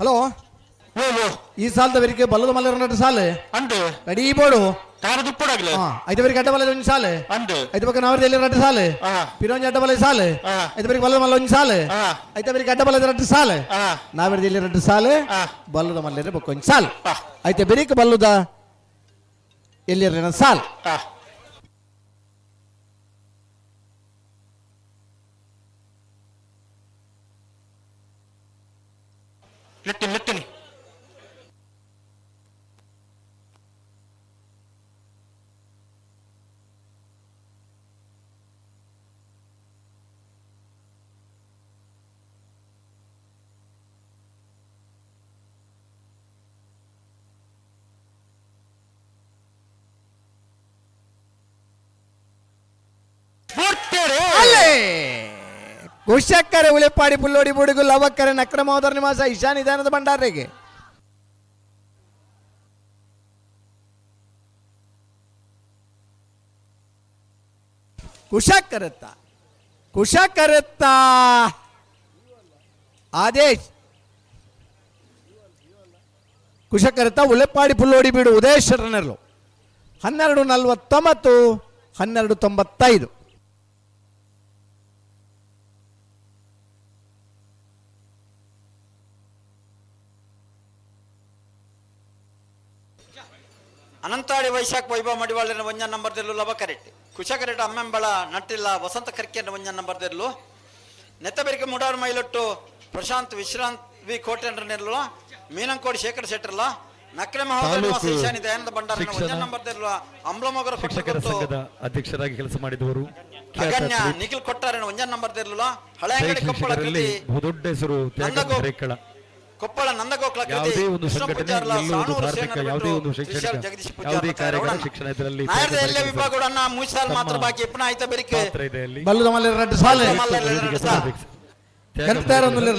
ಹಲೋ. ಓ ಓ. ಈ ಸಾಲದ ವರಿಗೆ ಬಲ್ಲದ ಮಲ್ಲರ ನಟ ಸಾಲು ಅಂದು. ರೆಡಿ ಬೋಡು. ತಾರ ದುಪ್ಪಡಾಗ್ಲೆ. ಐದು ಬರಿಗೆ ಅಡ್ಡ ಬಲ್ಲ ಒಂದು ಸಾಲು. ಅಂದು. ಐದು ಪಕ್ಕ ನಾವರದಲ್ಲಿ ರಡ್ಡು ಸಾಲು. ಪಿರೋಂಜಿ ಅಡ್ಡ ಬಲ್ಲ ಸಾಲು. ಐದು ಬರಿಗೆ ಬಲ್ಲದ ಮಲ್ಲ ಒಂದು ಸಾಲು. ಐದು ಬರಿಗೆ ಅಡ್ಡ ಬಲ್ಲದ ರಡ್ಡು ಸಾಲು. ನಾವರದಲ್ಲಿ ರಡ್ಡು ಸಾಲು. ಬಲ್ಲದ ಮಲ್ಲರ ಬೊಕ್ಕ ಒಂದು ಸಾಲು. ಐತೆ ಬೆರಿಕ ಬಲ್ಲದ ಎಲ್ಲಿ ಸಾಲು. ಲೆತ್ತಿನಿ ಲೆತ್ತಿನಿ. ಅಲ್ಲೇ ಕುಶಕ್ಕರೆ ಉಳಿಪಾಡಿ ಪುಲ್ಲೋಡಿ ಬುಡುಗು ಲವಕ್ಕರೆ ನಕ್ರಮೋದರ ನಿವಾಸ ಈಶಾನ್ ನಿಧಾನದ ಭಂಡಾರಿಗೆ. ಕುಶಕ್ಕರತ್ತ ಕುಶಕರತ್ತ ಆದೇಶ್ ಕುಶಕರತ್ತ ಉಲೆಪಾಡಿ ಪುಲ್ಲೋಡಿ ಬೀಡು ಉದಯೇಶ್ವರನೆರಲು 12:49 12:95. ಅನಂತಾಡಿ ವೈಶಾಖ ವೈಭವ ಮಡಿವಾಳಿನ ಒಂಜನ್ ನಂಬರ್ ದೆಲ್ಲು ಲವ ಕರೆಕ್ಟ್ ಕುಶಕರೆಟ್ ಅಮ್ಮೆಂಬಳ ನಟ್ಟಿಲ್ಲ ವಸಂತ ಕರ್ಕೆನ ಒಂಜನ್ ನಂಬರ್ ದೆಲ್ಲು ನೆತ್ತಬೆರಿಕೆ ಮುಡಾರ್ ಮೈಲೊಟ್ಟು ಪ್ರಶಾಂತ್ ವಿಶ್ರಾಂತ್ ವಿ ಕೋಟೆಂಡ್ರ ನೆಲ್ಲು ಮೀನಂಕೋಡಿ ಶೇಖರ್ ಶೆಟ್ಟರ್ಲ ನಕ್ರೆ ಮಹೋದಯ ತಾಲೂಕು ಈಶಾನಿ ದಯಾನಂದ ಭಂಡಾರನ ಶಿಕ್ಷಣ ಒಂಜನ್ ನಂಬರ್ ದೆಲ್ಲು ಅಂಬ್ಲಮೊಗರ ಶಿಕ್ಷಕರ ಸಂಘದ ಅಧ್ಯಕ್ಷರಾಗಿ ಕೆಲಸ ಮಾಡಿದವರು ಖ್ಯಾತ ಅಗಣ್ಯ ಅಥ್ಲೀಟ್, ನಿಖಿಲ್ ಕೊಟ್ಟಾರನ ಒಂಜನ್ ನಂಬರ್ ದೆಲ್ಲು ಹಳೆಯಂಗಡಿ ಕೊಪ್ಪಳ ಶೈಕ್ಷಣಿಕರಲ್ಲಿ ಕೃತಿ ಬಹುದೊಡ್ಡ ಹೆಸರು ತ್ಯಾಗರಾಜ ನಂದಗೋ ಹರೇಕಳ. ಕೊಪ್ಪಳ ನಂದಗೋಕುಲ ಕೃತಿ ಯಾವುದೇ ಒಂದು ಕೃಷ್ಣ ಸಂಘಟನೆ ಪೂಜಾರ್ಲ ಎಲ್ಲೋ ಒಂದು ಸಾಣೂರು ಧಾರ್ಮಿಕ ಸೇನರ ಯಾವುದೇ ಬಿಟ್ಟು ಒಂದು ತ್ರಿಶಾಲ್ ಶೈಕ್ಷಣಿಕ ಜಗದೀಶ್ ಯಾವುದೇ ಪೂಜಾರ್ಲ ಕಾರ್ಯಗಳ ತಯಾರವಣ್ಣ. ಶಿಕ್ಷಣ ಇದರಲ್ಲಿ ನಾಯರ್ದ ತ್ಯಾಗ ಎಲ್ಲ ಬರೆದ ವಿಭಾಗಗಳನ್ನ ಮೂಸಾಲ್ ಮಾತ್ರ ತಮ್ಮ ಬಾಕಿ ಇಪ್ಪನ ಆಯ್ತ ಬೆರಿಕೆ ಪಾತ್ರ ಇದೆ ಅಲ್ಲಿ. ಬಲ್ಲದ ಮಲ್ಲರ ರಡ್ಡು ಸಾಲು. ಮಲ್ಲರ ವೇದಿಕೆ ಸಾಲು. ತರಬೇಕು ಸರ್. ತ್ಯಾಗ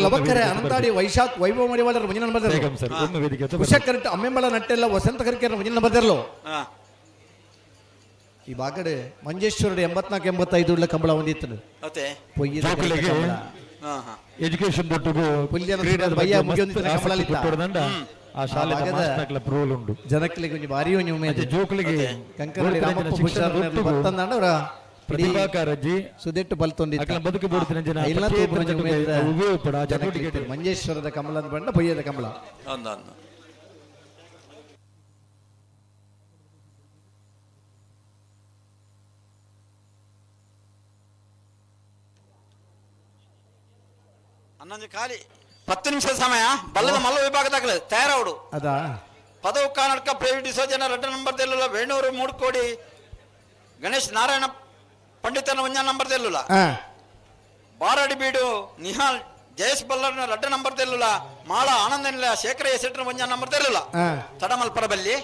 ಲವಕ್ಕರೆ ಒಮ್ಮೆ ಅನಂತಾಡಿ ವೇದಿಕೆ ವೈಶಾಖ್ ವೈಭವ ಮಡಿವಾಳರ ಮುಂದಿನ ನಂಬರ್ ತ್ಯಾಗಂ ಸರ್, ಒಮ್ಮೆ ವೇದಿಕೆ ಹತ್ರ ಬರ್ಬೇಕು. ಕುಶಕರಟ್ ಅಮ್ಮೆಂಬಳ ನಟ್ಟೆಲ್ಲ ವಸಂತ ಕರ್ಕೆರ ಮುಂದಿನ ನಂಬರ್ ಹಾ. ಈ ಬಾಗಡೆ ಮಂಜೇಶ್ವರ 84 85 ಉಳ್ಳ ಕಂಬಳ ಹೊಂದಿತ್ತು. ಮತ್ತೆ ಪೊಯ್ಯಿದ ಜೋಕುಲಿಗೆ ಕಂಬಳ. ಹಾ ಹಾ ಎಜುಕೇಶನ್ ದೊಡ್ಡಗೂ ಪುಲ್ಯನ ಕ್ರೀಡೆದ ಸುಡದ ಬಯ್ಯ ಬಗ್ಗೆ ಮುಗಿಯೊಂದಿತ್ತಿನ ಮಸ್ತ್ ಆಸಕ್ತಿ ಕಂಬಳಲಿತ್ತ. ಪುಟ್ಟೋರ್ದಂಡ ಆ ಶಾಲೆದ ಭಾಗದ ಮಾಸ್ಟರ್ಗಳ ಅಪ್ರೂವಲ್ ಉಂಟು. ಜನಕ್ಕಲಿಗೆ ಒಂಜಿ ಭಾರಿ ಒಂಜಿ ಉಮೇದು. ಅಂಚೆ ಜೋಕುಲಿಗೆ ಕಂಕನಾಡಿ ಬೋರ್ಡ್ ರಾಮಪ್ಪ ಶಿಕ್ಷಣ ಪೂಜಾರ್ನ ದೊಟ್ಟುಗು ಬತ್ತಂದಾಂಡ ಅವರ ಪ್ರತಿಭಾ ಕಾರಂಜಿ ಸುದೆಟ್ಟು ಬಲ್ತೊಂದಿತ್ತ. ಅಕಲ ಬದುಕು ಬೋಡುತ್ತಿನ ಜನ ಐಲ್ನ ಪ್ರತ್ಯೇಕ ತೂಪುನ ಚಟುವಟಿಕೆ ಉಮೇದ್ದ ಅವ್ವೇ ಉಪ್ಪಡ ಜನಕ್ಲು ಚಟುವಟಿಕೆ ಇತ್ತೆರ್. ಮಂಜೇಶ್ವರದ ಕಮಲ ಅಂದ್ ಪಂಡ ಪೊಯ್ಯದ ಕಮಲ. ಅಂದ ಅಂದ. ಹನ್ನೊಂದು ಖಾಲಿ 10 ನಿಮಿಷ ಸಮಯ. ಬಲ್ಲದ ಮಲ್ಲ ವಿಭಾಗದಾಗಲೇ ತಯಾರಾವಡು. ಅದಾ ಪದವು ಕರ್ನಾಟಕ ಪ್ರೈವೇಟ್ ಡಿಸೋಜನ 2 ನಂಬರ್ ದೆಲ್ಲುಲ್ಲ ವೇಣೂರು ಮೂಡ್ಕೋಡಿ ಗಣೇಶ್ ನಾರಾಯಣ ಪಂಡಿತನ 1 ನಂಬರ್ ದೆಲ್ಲುಲ್ಲ. ಬಾರಾಡಿ ಬೀಡು ನಿಹಾಲ್ ಜಯೇಶ್ ಬಲ್ಲರ್ನ 2 ನಂಬರ್ ದೆಲ್ಲುಲ್ಲ. ಮಾಳ ಆನಂದನಿಲ್ಲ ಶೇಖರ ಎಸೆಟ್ರ 1 ನಂಬರ್ ದೆಲ್ಲುಲ್ಲ. ತಡಮಲ್ಪರ ಬಲ್ಲಿ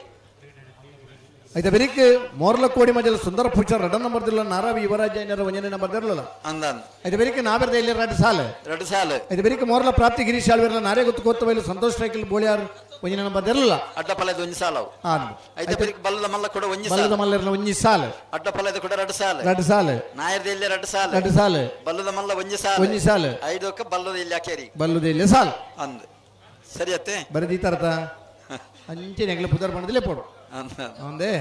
ಐತ ಬೆರಿಕ್ ಮೋರ್ಲ ಕೋಡಿ ಮಜಲ ಸುಂದರ ಪೂಜಾರ್ 2 ನಂಬರ್ ದಿಲ್ಲ ನಾರಾವಿ ಯುವರಾಜ ಐನರ 1 ನಂಬರ್ ದಿರಲಿಲ್ಲ. ಅಂದನ್ ಐತ ಬೆರಿಕ್ ನಾವೆರ್ದ ಇಲ್ಲಿ 2 ಸಾಲ. 2 ಸಾಲ. ಐತ ಬೆರಿಕ್ ಮೋರ್ಲ ಪ್ರಾಪ್ತಿ ಗಿರೀಶ್ ಆಳ್ವಿರ್ಲ ನಾರೇ ಗೊತ್ತು ಕೋತ್ತವೈಲು ಸಂತೋಷ್ ರೈಕಲ್ ಬೋಳಿಯಾರ್ 1 ನಂಬರ್ ದಿರಲಿಲ್ಲ. ಅಡ್ಡ ಪಲದ 1 ಸಾಲ ಅವು. ಐತ ಬೆರಿಕ್ ಬಲ್ಲದ ಮಲ್ಲ ಕೂಡ 1 ಸಾಲ. ಬಲ್ಲದ ಮಲ್ಲರ್ನ 1 ಸಾಲ. ಅಡ್ಡ ಪಲದ ಕೂಡ 2 ಸಾಲ. 2 ಸಾಲ. ನಾಯರ್ದ ಇಲ್ಲಿ 2 ಸಾಲ. 2 ಸಾಲ. ಬಲ್ಲದ ಮಲ್ಲ 1 ಸಾಲ. 1 ಸಾಲ. ಐದಕ್ಕೆ ಬಲ್ಲದ ಇಲ್ಲಿ ಹಾಕೇರಿ. ಬಲ್ಲದ ಇಲ್ಲಿ ಸಾಲ. ಅಂದ್ ಸರಿ ಅತ್ತೆ. ಬರದಿ ತರತ ಅಂಚೆ ನೆಗಲ ಪುದರ್ ಬಣ್ಣದಲ್ಲೇ ಪೋಡು. ಅಂದೇ.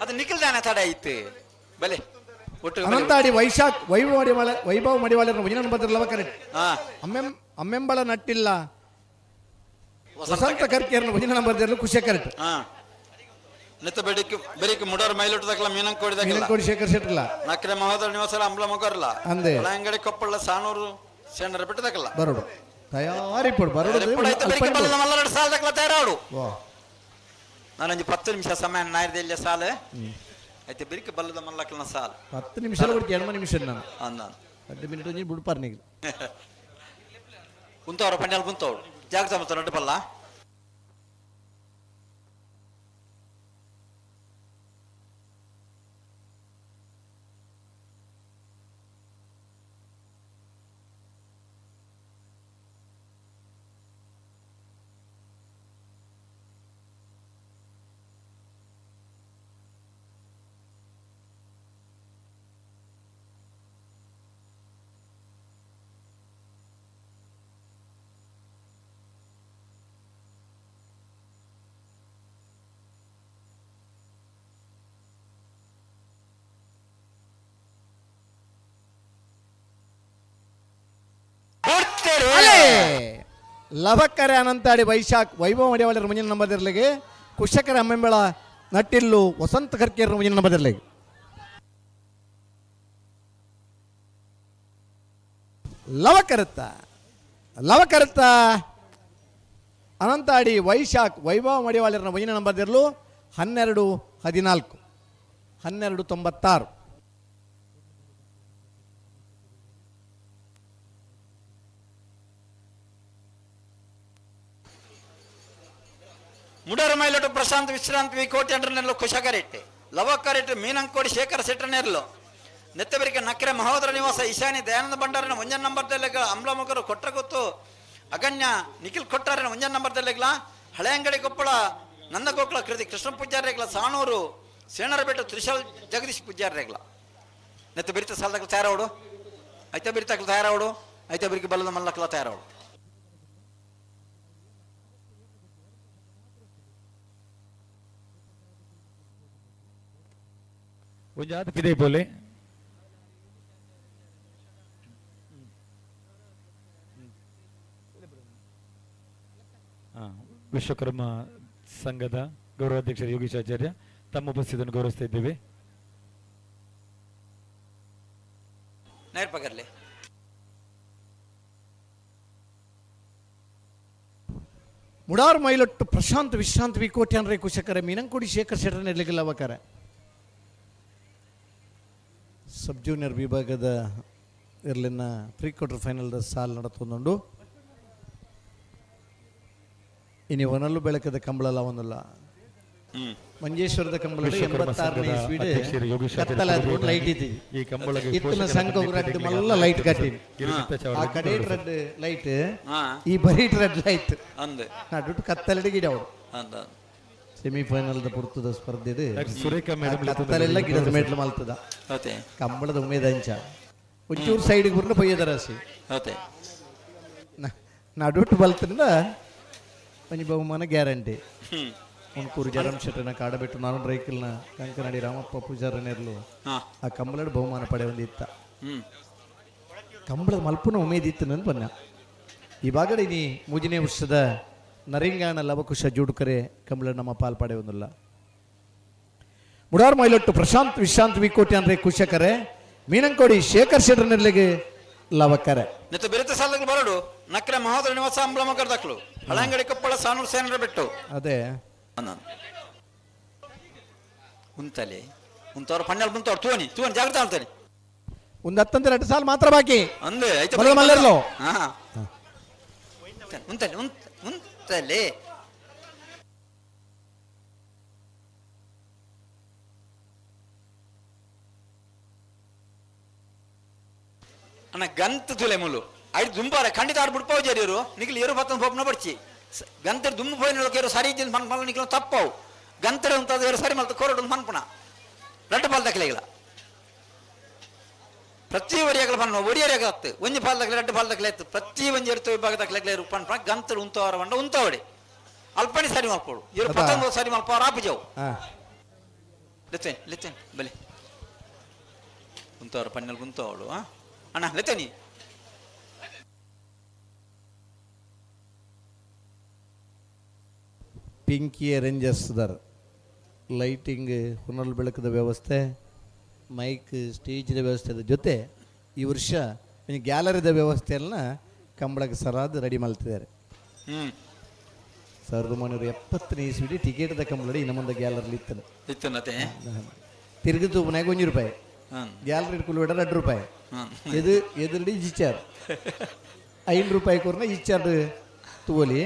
ಅದು ನಿಖಿಲ್ ದಾನ ತಡ ಐತೆ ಬಲೆ ಒಟ್ಟು. ಅನಂತಾಡಿ ವೈಶಾಖ್ ವೈಭವ ಮಡಿವಾಳ ವೈಭವ ಮಡಿವಾಳರ 1 ನಂಬರ್ ದಿರಲವ ಕರೆಕ್ಟ್. ಅಮ್ಮೆಂಬಳ ನಟ್ಟಿಲ್ಲ ವಸಂತ ಕರ್ಕೇರ್ನ 1 ನಂಬರ್ ದಿರಲು ಖುಷಿ ಕರೆಕ್ಟ್. ನೆತ್ತ ಬೆಡಿಕ್ ಬೆರಿಕ್ ಮುಡೋರ್ ಮೈಲುಟ್ಟದಕ್ಕಲ್ಲ ಮೀನಂಕೋಡಿದಕ್ಕಲ್ಲ. ಮೀನಂಕೋಡಿ ಶೇಖರ್ ಶೆಟ್ಟರ್ಲ. ನಕ್ರೆ ಮಹೋದರ ನಿವಾಸರ ಅಂಬ್ಲ ಮೊಗರ್ಲ. ಅಂದೆ. ಅಂಗಡಿ ಕೊಪ್ಪಳ ಸಾನೂರು ಸೇನರ ಬಿಟ್ಟದಕ್ಕಲ್ಲ. ಬರೋಡು ತಯಾರಿ ಪೋಡು ಬರೋಡು. ಮಲ್ಲ 2 ಸಾಲ ದಕ್ಕಲ ತಯಾರಾಡು. ನಾನೊಂದು 10 ನಿಮಿಷ ಸಮಯ ನಾಯರ್ದ ಇಲ್ಲ ಸಾಲ ಐತೆ ಬಿರಿಕ್ ಬಲ್ಲದ ಮಲ್ಲಕ್ಕನ ಸಾಲ. 10 ನಿಮಿಷ ಬಿಡ್ತಿ 8 ನಿಮಿಷ ನಾನು. ಅಂದ 2 ಮಿನಿಟ್ ಒಂಜಿ ಬಿಡ್ಪಾರ್ ನೀ. ಕುಂತವ್ರ ಪಂಡ್ಯಾಲ್ ಕುಂತವ್ರು ಜಾಗ್ರತೆ ಮತ್ತು ನಡ್ಡು ಬಲ್ಲ. ಲವಕರೆ ಅನಂತಾಡಿ ವೈಶಾಖ್ ವೈಭವ ಮಡಿವಾಳರ ಮುಂದಿನ ನಂಬರ್ ಇರ್ಲಿಗೆ ಕುಶಕರ ಅಮ್ಮೆಂಬಳ ನಟ್ಟಿಲ್ಲು ವಸಂತ ಕರ್ಕೇರ ಮುಂದಿನ ನಂಬರ್ ಇರ್ಲಿಗೆ. ಲವಕರತ್ತ ಲವಕರತ್ತ ಅನಂತಾಡಿ ವೈಶಾಖ್ ವೈಭವ ಮಡಿವಾಳರ ಮುಂದಿನ ನಂಬರ್ ಇರಲು 12 14 12 96. ಮುಡರ ಮೈಲಟು ಪ್ರಶಾಂತ್ ವಿಶ್ರಾಂತ್ ವಿ ಕೋಟಿ ಅಂಡ್ರನೆಲ್ಲ ಕುಶಕರೆಟ್ಟೆ ಲವಕರೆಟ್ಟು ಮೀನಂಕೋಡಿ ಶೇಖರ ಸೆಟ್ಟನೆರ್ಲು ನೆತ್ತಬೆರಿಕೆ ನಕ್ರೆ ಮಹೋದರ ನಿವಾಸ ಈಶಾನಿ ದಯಾನಂದ ಭಂಡಾರನ 1 ನಂಬರ್ ದೆಲೆಗಳ ಅಂಬ್ಲಮುಖರು ಕೊಟ್ರಗೊತ್ತು ಅಗಣ್ಯ ನಿಖಿಲ್ ಕೊಟ್ಟಾರನ 1 ನಂಬರ್ ದೆಲೆಗಳ ಹಳೆಯಂಗಡಿ ಕೊಪ್ಪಳ ನಂದಗೋಕುಲ ಕೃತಿ ಕೃಷ್ಣ ಪೂಜಾರಿಗಳ ಸಾಣೂರು ಸೇಣರಬೆಟ್ಟು ತ್ರಿಶಾಲ್ ಜಗದೀಶ್ ಪೂಜಾರಿಗಳ ನೆತ್ತ ಬಿರಿತ ಸಾಲದಾಗ ತಯಾರಾವಡು ಐತೆ ಬಿರಿತಕ್ಲ ತಯಾರಾವಡು ಐತೆ ಬಿರಿಕೆ ಬಲ್ಲದ ಮಲ್ಲಕ್ಲ ತಯಾರಾವಡು. ಒಂಜಾತ ಪಿದೆ ಪೋಲೆ ವಿಶ್ವಕರ್ಮ ಸಂಘದ ಗೌರವಾಧ್ಯಕ್ಷರು ಯೋಗೀಶ್ ಆಚಾರ್ಯ ತಮ್ಮ ಉಪಸ್ಥಿತಿಯನ್ನು ಗೌರವಿಸ್ತಾ ಇದ್ದೇವೆ. ನೇರ್ಪಗರ್ಲಿ ಮುಡಾರ್ ಮೈಲೊಟ್ಟು ಪ್ರಶಾಂತ್ ವಿಶ್ರಾಂತ್ ವಿ ಕೋಟ್ಯಾನ್ ಕುಶಕರ ಮೀನಂಕೋಡಿ ಶೇಖರ್ ಶೆಟ್ಟರ್ ಇರ್ಲಿಕ್ಕಿಲ್ಲ ಅವಕರ. ಸಬ್ ಜೂನಿಯರ್ ವಿಭಾಗದ ಇರ್ಲಿನ ಪ್ರೀ ಕ್ವಾರ್ಟರ್ ಫೈನಲ್ದ ಸಾಲ್ ನಡತೊಂದುಂಡು. ಇನಿ ಒನಲ್ಲು ಬೆಳಕದ ಕಂಬಳಲ ಒಂದಲ್ಲ ಮಂಜೇಶ್ವರದ ಕಂಬಳ ವಿಶ್ವಕರ್ಮ 86ನೇ ಸಂಘದ ಇಸ್ವಿಡ್ ಅಧ್ಯಕ್ಷರು ಯೋಗೀಶ್ ಆಚಾರ್ಯ ಕತ್ತಲೆ ಆದ್ಕೊಂಡು ಲೈಟ್ ಇದ್ದಿದ್ದು. ಈ ಕಂಬಳಗೆ ಇತ್ತಿನ ಪೋಷಕರ ಸಂಘ ರಡ್ಡು ಮಲ್ಲ ಲೈಟ್ ಕಟ್ಟಿನಿ. ಗಿರಿಮಿತ್ತ ಆ ಕಡೆ ರೆಡ್ ಲೈಟ್, ಹಾ. ಈ ಬರೀ ರೆಡ್ ಲೈಟ್ ಅಂದೆ ನಡುಟು ಕತ್ತಲೆಡ್ ಗಿಡ ಅವಳು ಅಂದ ಸೆಮಿಫೈನಲ್ದ ಪುರ್ತದ ಸ್ಪರ್ಧೆ ಡಾಕ್ಟರ್ ಸುರೇಖಾ ಮೇಡಮ್ ಕತ್ತಲೆಲ್ಲ ಗಿಡದ ಮೆಟ್ಲು ಮಲ್ತದ ಓಕೆ ಕಂಬಳದ ಉಮೇದ ಅಂಚ ಒಂಚೂರು ಸೈಡ್ಗೆ ಬರ್ನ ಪೊಯ್ಯದ ರಾಸಿ ಓಕೆ ನಡುಟು ಬಲ್ತಂಡ ಒಂಜಿ ಬಹುಮಾನ ಗ್ಯಾರಂಟಿ. ಹ್ಮ್. ಮುನ್ಕೂರು ಜರಂ ಶೆಟ್ಟನ ಕಾಡಬೆಟ್ಟು ನಾರಾಯಣ ರೈಕಲ್ನ ಕಂಕನಾಡಿ ರಾಮಪ್ಪ ಪೂಜಾರನೆರ್ಲು ಆ ಕಂಬಳಡ್ ಬಹುಮಾನ ಪಡೆ ಒಂದಿತ್ತ. ಕಂಬಳದ ಮಲ್ಪುನ ಉಮೇದಿತ್ತು ನನ್ ಬನ್ನ. ಈ ಬಾಗಡೆ ನೀ ಮೂಜನೇ ವರ್ಷದ ನರಿಂಗಾಣ ಲವಕುಶ ಜೋಡುಕರೆ ಕಂಬಳ ನಮ್ಮ ಪಾಲ್ ಪಡೆ ಒಂದಿಲ್ಲ. ಮುಡಾರ್ ಮೈಲೊಟ್ಟು ಪ್ರಶಾಂತ್ ವಿಶ್ರಾಂತ್ ವಿಕೋಟಿ ಅಂದ್ರೆ ಕುಶಕರೆ ಮೀನಂಕೋಡಿ ಶೇಖರ್ ಶೆಟ್ಟರ್ನೆರ್ಲಿಗೆ ಲವಕರೆ. ನೆತ್ತ ಬೆರೆತ ಸಾಲಗಳು ಬರಡು ನಕ್ರೆ ಮಹೋದರ ನಿವಾಸ ಅಂಬ್ಲ ಮಗರ್ ದಕ್ಲು ಹಳಂಗಡಿ ಕೊಪ್ಪಳ ಸಾನೂರು ಸೇನರ ಬೆಟ್ಟು. ಅದೇ. ಉಂತಲೆ ಉಂತವ್ರು ಪಣ್ಣಲ್ ಮುಂತವ್ರು ತೂವನಿ ತೂವನಿ ಜಾಗ್ರತೆ ಅಂತಾನೆ. ಒಂದು ಹತ್ತಂತ ಎರಡು ಸಾಲ ಮಾತ್ರ ಬಾಕಿ. ಅಂದೆ ಐತೆ. ಮೊದಲು ಮಲ್ಲೆರ್ಲು. ಹಾ, ಉಂತಲೆ ಉಂತ ಉಂತಲೆ. ಅಣ್ಣ ಗಂತ ತುಲೆ ಮುಲು ಐದು ದುಂಬಾರ ಖಂಡಿತ ಆಡ್ ಬಿಡ್ಪಾವು ಜರಿಯರು ನಿಖಿಲ್ ಏರು ಬತ್ತನ ಪೋಪ್ನ ಬಡ್ಚಿ ಗಂತರ ದುಂಬು ಪೋಯಿನ ಏರು ಸರಿ ಇದ್ದಿನ ಪನ್ ಮಲ್ಲ ನಿಖಿಲ್ ತಪ್ಪಾವು ಗಂತರ ಉಂತಾದ ಏರು ಸರಿ ಮಲ್ತ ಕೋರಡು ಪನ್ಪುಣ ರಡ್ಡು ಪಾಲ್ ದಕ್ಕಲೆಗಿಲ್ಲ. ಪ್ರತಿ ಒರಿಯಾಗಲ ಪನ್ಪ ಒಡಿಯರಿಯಾಗ ಹತ್ತು ಒಂಜಿ ಪಾಲ್ ದಕ್ಕಲೆ ರಡ್ಡು ಪಾಲ್ ದಕ್ಕಲೆ ಆಯ್ತು ಪ್ರತಿ ಒಂಜಿ ಎರ್ತು ವಿಭಾಗ ದಕ್ಕಲೆ ಪನ್ಪುಣ ಗಂತರು ಉಂತವರ ಬಂಡ ಉಂತವಡೆ ಅಲ್ಪಣಿ ಸರಿ ಮಲ್ಪೋಡು ಇರು. ಅದ. ಪತ್ತೊಂಬತ್ತು ಸರಿ ಮಲ್ಪವ್ರ ಆಪುಜವು. ಹಾ. ಲೆತ್ತೇನೆ ಲೆತ್ತೇನೆ ಬಲೆ ಉಂತವ್ರ ಪಣ್ಣಲ್ ಉಂತವಳು. ಹಾ ಅಣ್ಣ ಲೆತ್ತೇನಿ. ಪಿಂಕಿ ಅರೇಂಜಸ್ದರ್ ಲೈಟಿಂಗ್ ಹುನಲ್ ಬೆಳಕದ ವ್ಯವಸ್ಥೆ ಮೈಕ್ ಸ್ಟೇಜಿನ ವ್ಯವಸ್ಥೆದ ಜೊತೆ ಈ ವರ್ಷ ಗ್ಯಾಲರಿದ ವ್ಯವಸ್ಥೆಯನ್ನ ಕಂಬಳಕ್ಕೆ ಸರಾದ ರೆಡಿ ಮಾಡ್ತಿದ್ದಾರೆ. 1970ನೇ ಇಸ್ವಿಡಿ ಟಿಕೆಟ್ದ ಕಂಬಳಡಿ ಇನ್ನು ಮುಂದೆ ಗ್ಯಾಲರಿ ಇತ್ತನು. ಇತ್ತನತೆ. ತಿರುಗಿ ತೂಪನಾಗ 1 ರೂಪಾಯಿ. ಗ್ಯಾಲರಿ ಕುಲ್ಬೇಡ 2 ರೂಪಾಯಿ. ಎದು ಎದುರಡಿ ಇಚ್ಚಾರ್ 5 ರೂಪಾಯಿ ಕೊರ್ನ ಇಚ್ಚಾರ್ ತೂವಲಿ.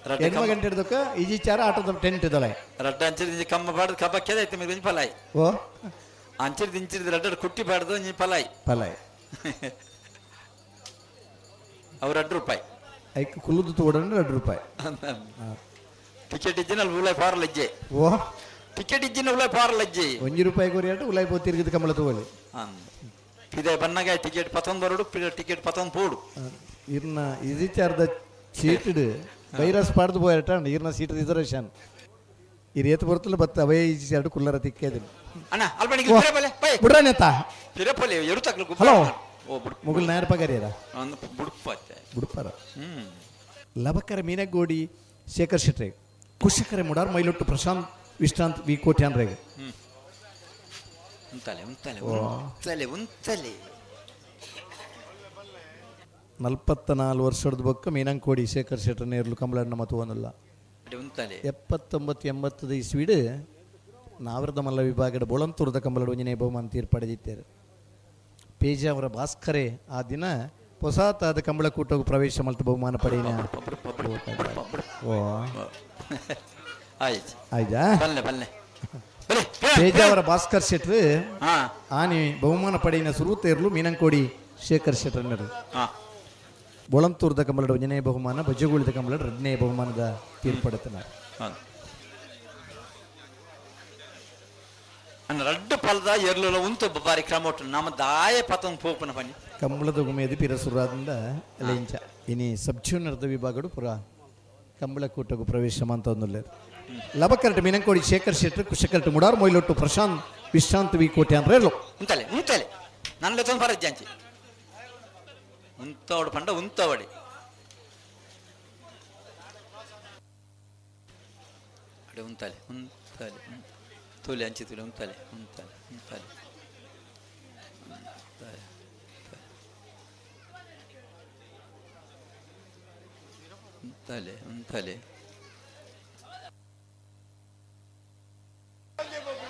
ರಡ್ಡು. ಎಣ್ಮ ಗಂಟೆ ಹಿಡ್ದಕ್ಕ ಈಜಿ ಚಾರ ಆಟೋದ ಟೆಂಟ್ ದೊಲೆ. ರಡ್ಡ ಅಂಚಿದ ಕಮ್ಮ ಬಾಡ್ದು ಕಬ್ಬ ಕೆದೈತೆ ಮೇಲೆ ಒಂಜಿ ಫಲಾಯ್. ಓ. ಅಂಚಿದ ಇಂಚಿದ ರಡ್ಡ ಕುಟ್ಟಿ ಬಾಡ್ದು ಒಂಜಿ ಫಲಾಯ್. ಪಲಾಯ್. ಅವ್ರು 2 ರೂಪಾಯಿ. ಐಕ್ ಕುಲ್ಲುದು ತೋಡಂದ್ರೆ 2 ರೂಪಾಯಿ. ಟಿಕೆಟ್ ಇಜ್ಜಿನ ಅಲ್ಲಿ ಉಲಾಯ್ ಪಾರಲ್ ಇಜ್ಜೆ. ಓ. ಟಿಕೆಟ್ ಇಜ್ಜಿನ ಉಲಾಯ್ ಪಾರಲ್ ಇಜ್ಜೆ. 1 ರೂಪಾಯಿ ಕೊರಿಯಾಟ ಉಲಾಯ್ ಪೋ ತಿರುಗಿದ ಕಂಬಳ ತಗೋಲಿ. ಪಿದೆ ಬನ್ನಗ ಟಿಕೆಟ್ ಪತ್ತೊಂದು ಬರೋಡು ಟಿಕೆಟ್ ಪತ್ತೊಂದು ಪೋಡು. ಇರ್ನ ಇಜಿ ಚಾರ್ದ ಚೀಟಿಡ್ ಬೈರಸ್ ಪಾಡ್ದು ಪೋಯಟ ಇರ್ನ ಸೀಟ್ ರಿಸರ್ವೇಷನ್ ಈ ರೇತ್ ಬರ್ತಲ್ಲ ಬತ್ತ ಅವೇ ಈಜಿ ಚಾರ್ಡ್ ಕುಲ್ಲರ ತಿಕ್ಕೇದಿಲ್ಲ. ಅಣ್ಣ ಅಲ್ಪಣಿಗೆ ಪಿರೆ ಪೈ. ಬಿಡ್ರಾನೆತ್ತ. ಪಿರೆ ಪೊಲೆ ಎಡು ತಕ್ಲು. ಹಲೋ. ಓ ಬುಡ್. ಮುಗುಲ್ ನಾಯರ್ ಪಗಾರಿಯರ. ಅಂದ್ ಬುಡ್ಪ ಅತ್ತೆ. ಬುಡ್ಪಾರ. ಲಬಕರ ಮೀನಗೋಡಿ ಶೇಖರ್ ಶೆಟ್ರೆ ಕುಶಕರೆ ಮುಡಾರ್ ಮೈಲೊಟ್ಟು ಪ್ರಶಾಂತ್ ವಿಶ್ರಾಂತ್ ವಿ ಕೋಟ್ಯಾನ್ ರೇಗ್. ಉಂತಲೆ ಉಂತಲೆ ಉಂತಲೆ ಉಂತಲೆ. 44 ವರ್ಷದ ಬೊಕ್ಕ ಮೀನಂಕೋಡಿ ಶೇಖರ್ ಶೆಟ್ಟರ್ ನೇರ್ಲು ಕಂಬಳಣ್ಣ ಮತ್ತು ಒಂದಲ್ಲ. ಉಂತಲೆ. 79 80ದ ಇಸ್ವಿಡ್ ನಾವರದ ಮಲ್ಲ ವಿಭಾಗದ ಬೋಳಂತೂರದ ಕಂಬಳಡ್ ಒಂಜನೇ ಬಹುಮಾನ ತೀರ್ಪಡೆದಿದ್ದಾರೆ ಪೇಜಾವರ ಭಾಸ್ಕರೇ. ಆ ದಿನ ಹೊಸತಾದ ಕಂಬಳಕೂಟకు ಪ್ರವೇಶ ಮಲ್ತು ಬಹುಮಾನ ಪಡೆಯಿನ. ಓ. ಆಯ್ತು. ಆಯ್ತಾ? ಬಲ್ಲೆ ಬಲ್ಲೆ ಬಲೆ. ಪೇಜಾವರ ಭಾಸ್ಕರ್ ಶೆಟ್ರು ಹಾ. ಆನಿ ಬಹುಮಾನ ಪಡೆಯಿನ ಸುರುತೇರ್ಲು ಮೀನಂಕೋಡಿ ಶೇಖರ್ ಶೆಟ್ಟರ್ನರು. ಬೋಳಂತೂರದ ಕಂಬಳಡ್ ಒಂಜನೇ ಬಹುಮಾನ, ಬಜ್ಜಗುಳಿದ ಕಂಬಳಡ್ ಎರಡನೇ ಬಹುಮಾನದ ತೀರ್ಪಡೆತನ. ಅನ್ನ ರಡ್ಡು ಪಲ್ದ ಎರ್ಲುಲ ಉಂತು ಬಾರಿ ಕ್ರಮ ಉಂಟು ನಮ್ಮ ದಾಯ ಪತಂಗ್ ಪೋಪುನ ಪನಿ. ಕಂಬಳದ ಗುಮೇದಿ ಪಿರಸುರಾದಿಂದ ಲೇಂಚ ಇನಿ ಸಬ್ ಜೂನಿಯರ್ದ ವಿಭಾಗಡು ಪುರ ಕಂಬಳಕೂಟకు ಪ್ರವೇಶ ಮಂತೊಂದುಲ್ಲೆರ್. ಲಬಕರಟ್ ಮೀನಂಕೋಡಿ ಶೇಖರ್ ಶೆಟ್ಟರ್ ಕುಶಕರಟ್ ಮುಡಾರ್ ಮೊಯ್ಲೊಟ್ಟು ಪ್ರಶಾಂತ್ ವಿಶ್ರಾಂತ್ ವಿ ಕೋಟ್ಯಾನ್ ರೇಲು. ಉಂತಲೆ ಉಂತಲೆ ನನ್ನ ಲೆತ್ತೊಂದು ಬರಜ್ಜಾಂಚಿ ಉಂತವಡು ಪಂಡ ಉಂತವಡಿ ಅಡೆ ಉಂತಲೆ ಉಂತಲೆ ತುಲೆ ಅಂಚಿ ತುಲೆ ಉಂತಲೆ ಉಂತಲೆ ಉಂತಲೆ ಉಂತಲೆ ಉಂತಲೆ ಉಂತಲೆ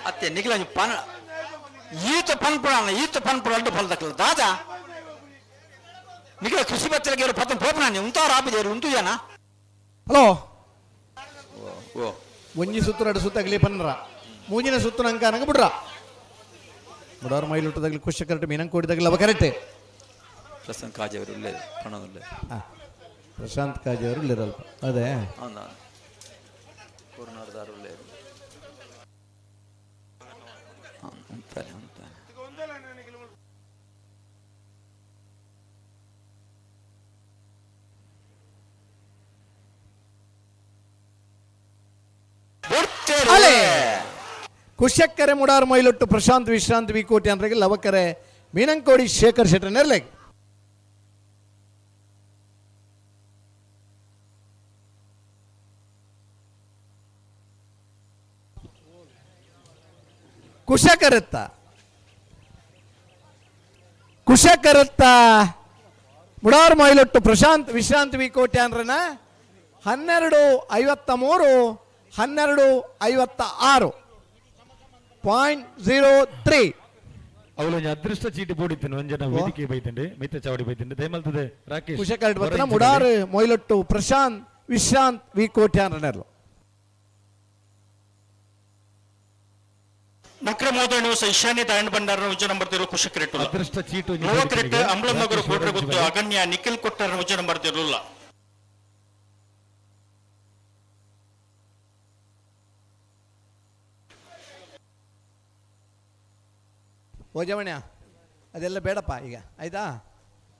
ಅತ್ತೆ ನಿಖಿಲ ಪನ್ ಈತ ಪನ್ಪುಣ ಈತ ಪನ್ಪುಣ ಅಡ್ಡು ಫಲದಕ್ಕಲ್ಲ ದಾದಾ ನಿಖಿಲ ಕೃಷಿ ಬತ್ತಲಿಗೆ ಪತ್ತನ ಪೋಪುನ ಉಂತಾರ ಆಪಿದೇರು ಉಂತು ಜನ. ಹಲೋ. ಓ. ಒಂಜಿ ಸುತ್ತು ಎರಡು ಸುತ್ತು ಅಗಲಿ ಪನ್ರ ಮೂಜಿನ ಸುತ್ತು ನಂಕ ಅನಗ ಬಿಡ್ರ ಮುಡಾರ್ ಮೈಲುಟ್ಟದಾಗಲಿ ಕುಶಕರಟ್ ಮೀನಂಕೋಡಿದಾಗಲಿ ಲಬಕರಟ್. ಪ್ರಸನ್ನ ಕಾಜವರು ಉಳ್ಳೇದು ಪಣದುಳ್ಳೆ. ಹಾಂ, ಪ್ರಶಾಂತ್ ಕಾಜಿ ಅವರು ಇಲ್ಲಿರಲ್ಪ ಅದೇ. ಹೌದಾ ಕೂರ್ನಾಡ್ದಾರು ಉಳ್ಳೇದು ಅಂತಾರೆ ಅಂತಾರೆ. ಬುಡ್ತೆ. ಕುಶಕ್ಕರೆ ಮುಡಾರ್ ಮೈಲೊಟ್ಟು ಪ್ರಶಾಂತ್ ವಿಶ್ರಾಂತ್ ವಿ ಕೋಟಿ ಅಂದ್ರೆ ಲವಕರೆ ಮೀನಂಕೋಡಿ ಶೇಖರ್ ಶೆಟ್ಟರ್ ನೆರ್ಲೆಗ್. ಕುಶಕರತ್ತ ಕುಶಕರತ್ತ ಮುಡಾರ್ ಮೈಲೊಟ್ಟು ಪ್ರಶಾಂತ್ ವಿಶ್ರಾಂತ್ ವಿ ಕೋಟ್ಯಾನ್ರನ 12:53, 12:56 .03. ಅವಳು ಒಂಜಿ ಅದೃಷ್ಟ ಚೀಟಿ ಬೋಡಿತ್ತೇನೆ ಒಂಜನ ವೇದಿಕೆ ಬೈತಂಡೆ ಮಿತ್ತ ಚಾವಡಿ ಬೈತಂಡೆ ದಯಮಲ್ತದೆ ರಾಕೇಶ್ ಕುಶಕರಟ್ ಬರ್ತನ ಮುಡಾರ್ ಮೊಯ್ಲೊಟ್ಟು ಪ್ರಶಾಂತ್ ವಿಶ್ರಾಂತ್ ವಿ ಕೋಟ್ಯಾನ್ರನೆರ್ಲು. ನಕ್ರ ಮೋದರ ನಿವಾಸ ಈಶಾನ್ಯ ದಯಾನಂದ ಭಂಡಾರನ ಉಜ್ಜ ನಂಬರ್ ತಿರು ಕುಶಕರೆಟ್ ಅದೃಷ್ಟ ಚೀಟು ಒಂಜಿ ಲವಕರೆಟ್ ಬೋಡಿತ್ತಿನಿಗೆ. ಅಂಬ್ಲಮೊಗರು ರಾಕೇಶ್ ಕೋಟ್ರಗುತ್ತು ಹೊರಇಂಚಿ ಅಗನ್ಯ ನಿಖಿಲ್ ಕೊಟ್ಟರ್ನ ಉಜ್ಜ ನಂಬರ್ ತಿರುಲ್ಲ. ಓಜವಣ್ಯ, ಅದೆಲ್ಲ ಬೇಡಪ್ಪ ಈಗ, ಆಯ್ತಾ?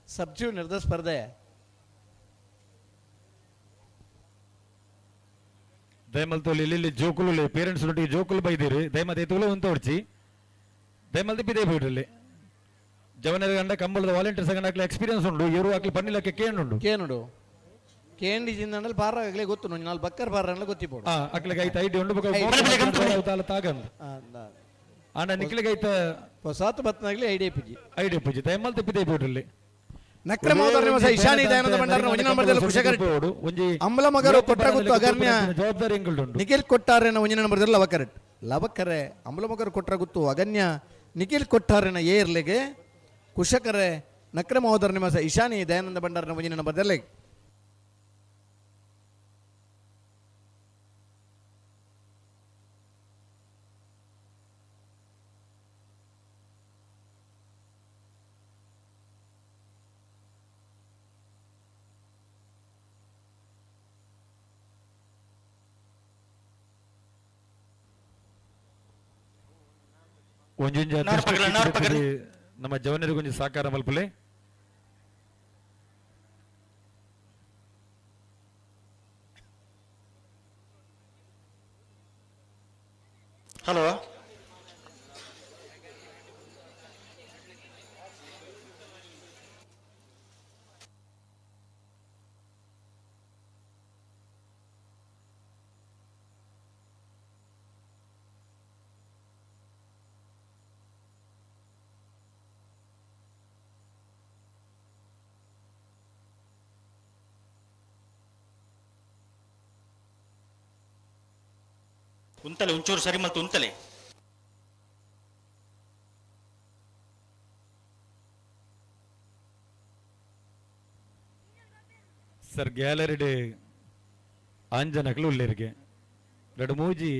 ಸಬ್ ಜೂನಿಯರ್ದ ಸ್ಪರ್ಧೆ. ದಯಮಲ್ತೋಲಿ ಇಲ್ಲಿ ಜೋಕುಲು ಪೇರೆಂಟ್ಸ್ ನೊಟ್ಟಿಗೆ ಜೋಕುಲು ಬೈದಿರಿ, ದಯಮತ್ ಎತ್ತುಲು ಅಂತ ಹೊಡ್ಚಿ ದಯಮಲ್ತಿ ಬಿದೇ ಬಿಡ್ರಲ್ಲಿ ಜವನರ ಗಂಡ ಕಂಬಳದ ವಾಲಂಟಿಯರ್ಸ್ ಗಂಡ ಅಕ್ಲೆ ಎಕ್ಸ್ಪೀರಿಯನ್ಸ್ ಉಂಡು, ಇವರು ಅಕ್ಲೆ ಪನ್ನಿಲಕ್ಕೆ ಕೇಂಡುಂಡು. ಕೇನುಡು ಕೇಂಡಿ ಜಿಂದಂಡಲ್ ಪಾರಾಗಲೇ ಗೊತ್ತು, ನಾಲ್ ಬಕ್ಕರ್ ಪಾರಲ್ಲ ಗೊತ್ತಿಪೋಡು. ಆ ಅಕ್ಲೆಗೆ ಐತ ಐಡಿ ಉಂಡು, ಬೊಕ ತಾಲ ತಾಗಂದು ಆಂಡ ನಿಕ್ಲೆಗೆ ಐತ ಹೊಸಾತು ಬತ್ನಾಗ್ಲಿ ಐಡಿಯಾ ಪಿಜಿ. ಐಡಿ ಪೂಜೆ ದಯಮಲ್ತಿ ಬಿದೇ ಬಿಡ್ರಲ್ಲಿ. ನಕ್ರ ಮೋದರ ನಿವಾಸ ಈಶಾನಿ ದಯಾನಂದ ಭಂಡಾರನ ಒಂಜಿ ನಂಬರ್ದಲ್ಲಿ ಕುಶಕರೆಟ್. ಒಂಜಿ ಅಂಬ್ಲಮೊಗರು ಕೊಟ್ರಗುತ್ತು ಅಗರ್ನ್ಯ ಜವಾಬ್ದಾರಿ ಎಂಗುಂಡು. ನಿಖಿಲ್ ಕೊಟ್ಟಾರೆನ ಒಂಜಿನ ನಂಬರ್ದಲ್ಲಿ ಲವಕರೆಟ್. ಲವಕರೆ ಅಂಬ್ಲಮೊಗರು ಕೊಟ್ರಗುತ್ತು ಅಗನ್ಯ ನಿಖಿಲ್ ಕೊಟ್ಟಾರೆನ ಏರ್ಲೆಗೆ. ಕುಶಕರೆ ನಕ್ರ ಮಹೋದರ ನಿವಾಸ ಈಶಾನಿ ದಯಾನಂದ ಭಂಡಾರನ ಒಂಜಿನ ನಂಬರ್ದಲ್ಲಿ. ಒಂಜೊಂಜಿ ಅದೃಷ್ಟ ನಾರ್ಪಗಲ, ಚೀಟಿ ನಾರ್ಪಗಲ. ಬರ್ತದೆ. ನಮ್ಮ ಜವನರಿಗೆ ಒಂಜಿ ಸಾಕಾರ ಮಲ್ಪಲೆ. ಹಲೋ, ಉಂತಲೆ ಒಂಚೂರು ಸರಿ ಮತ್ತು ಉಂತಲೆ. ಸರ್, ಗ್ಯಾಲರಿಡೆ ಆಂಜನಕ್ಲು ಉಳ್ಳೇರಿಗೆ ಎರಡು ಮೂಜಿ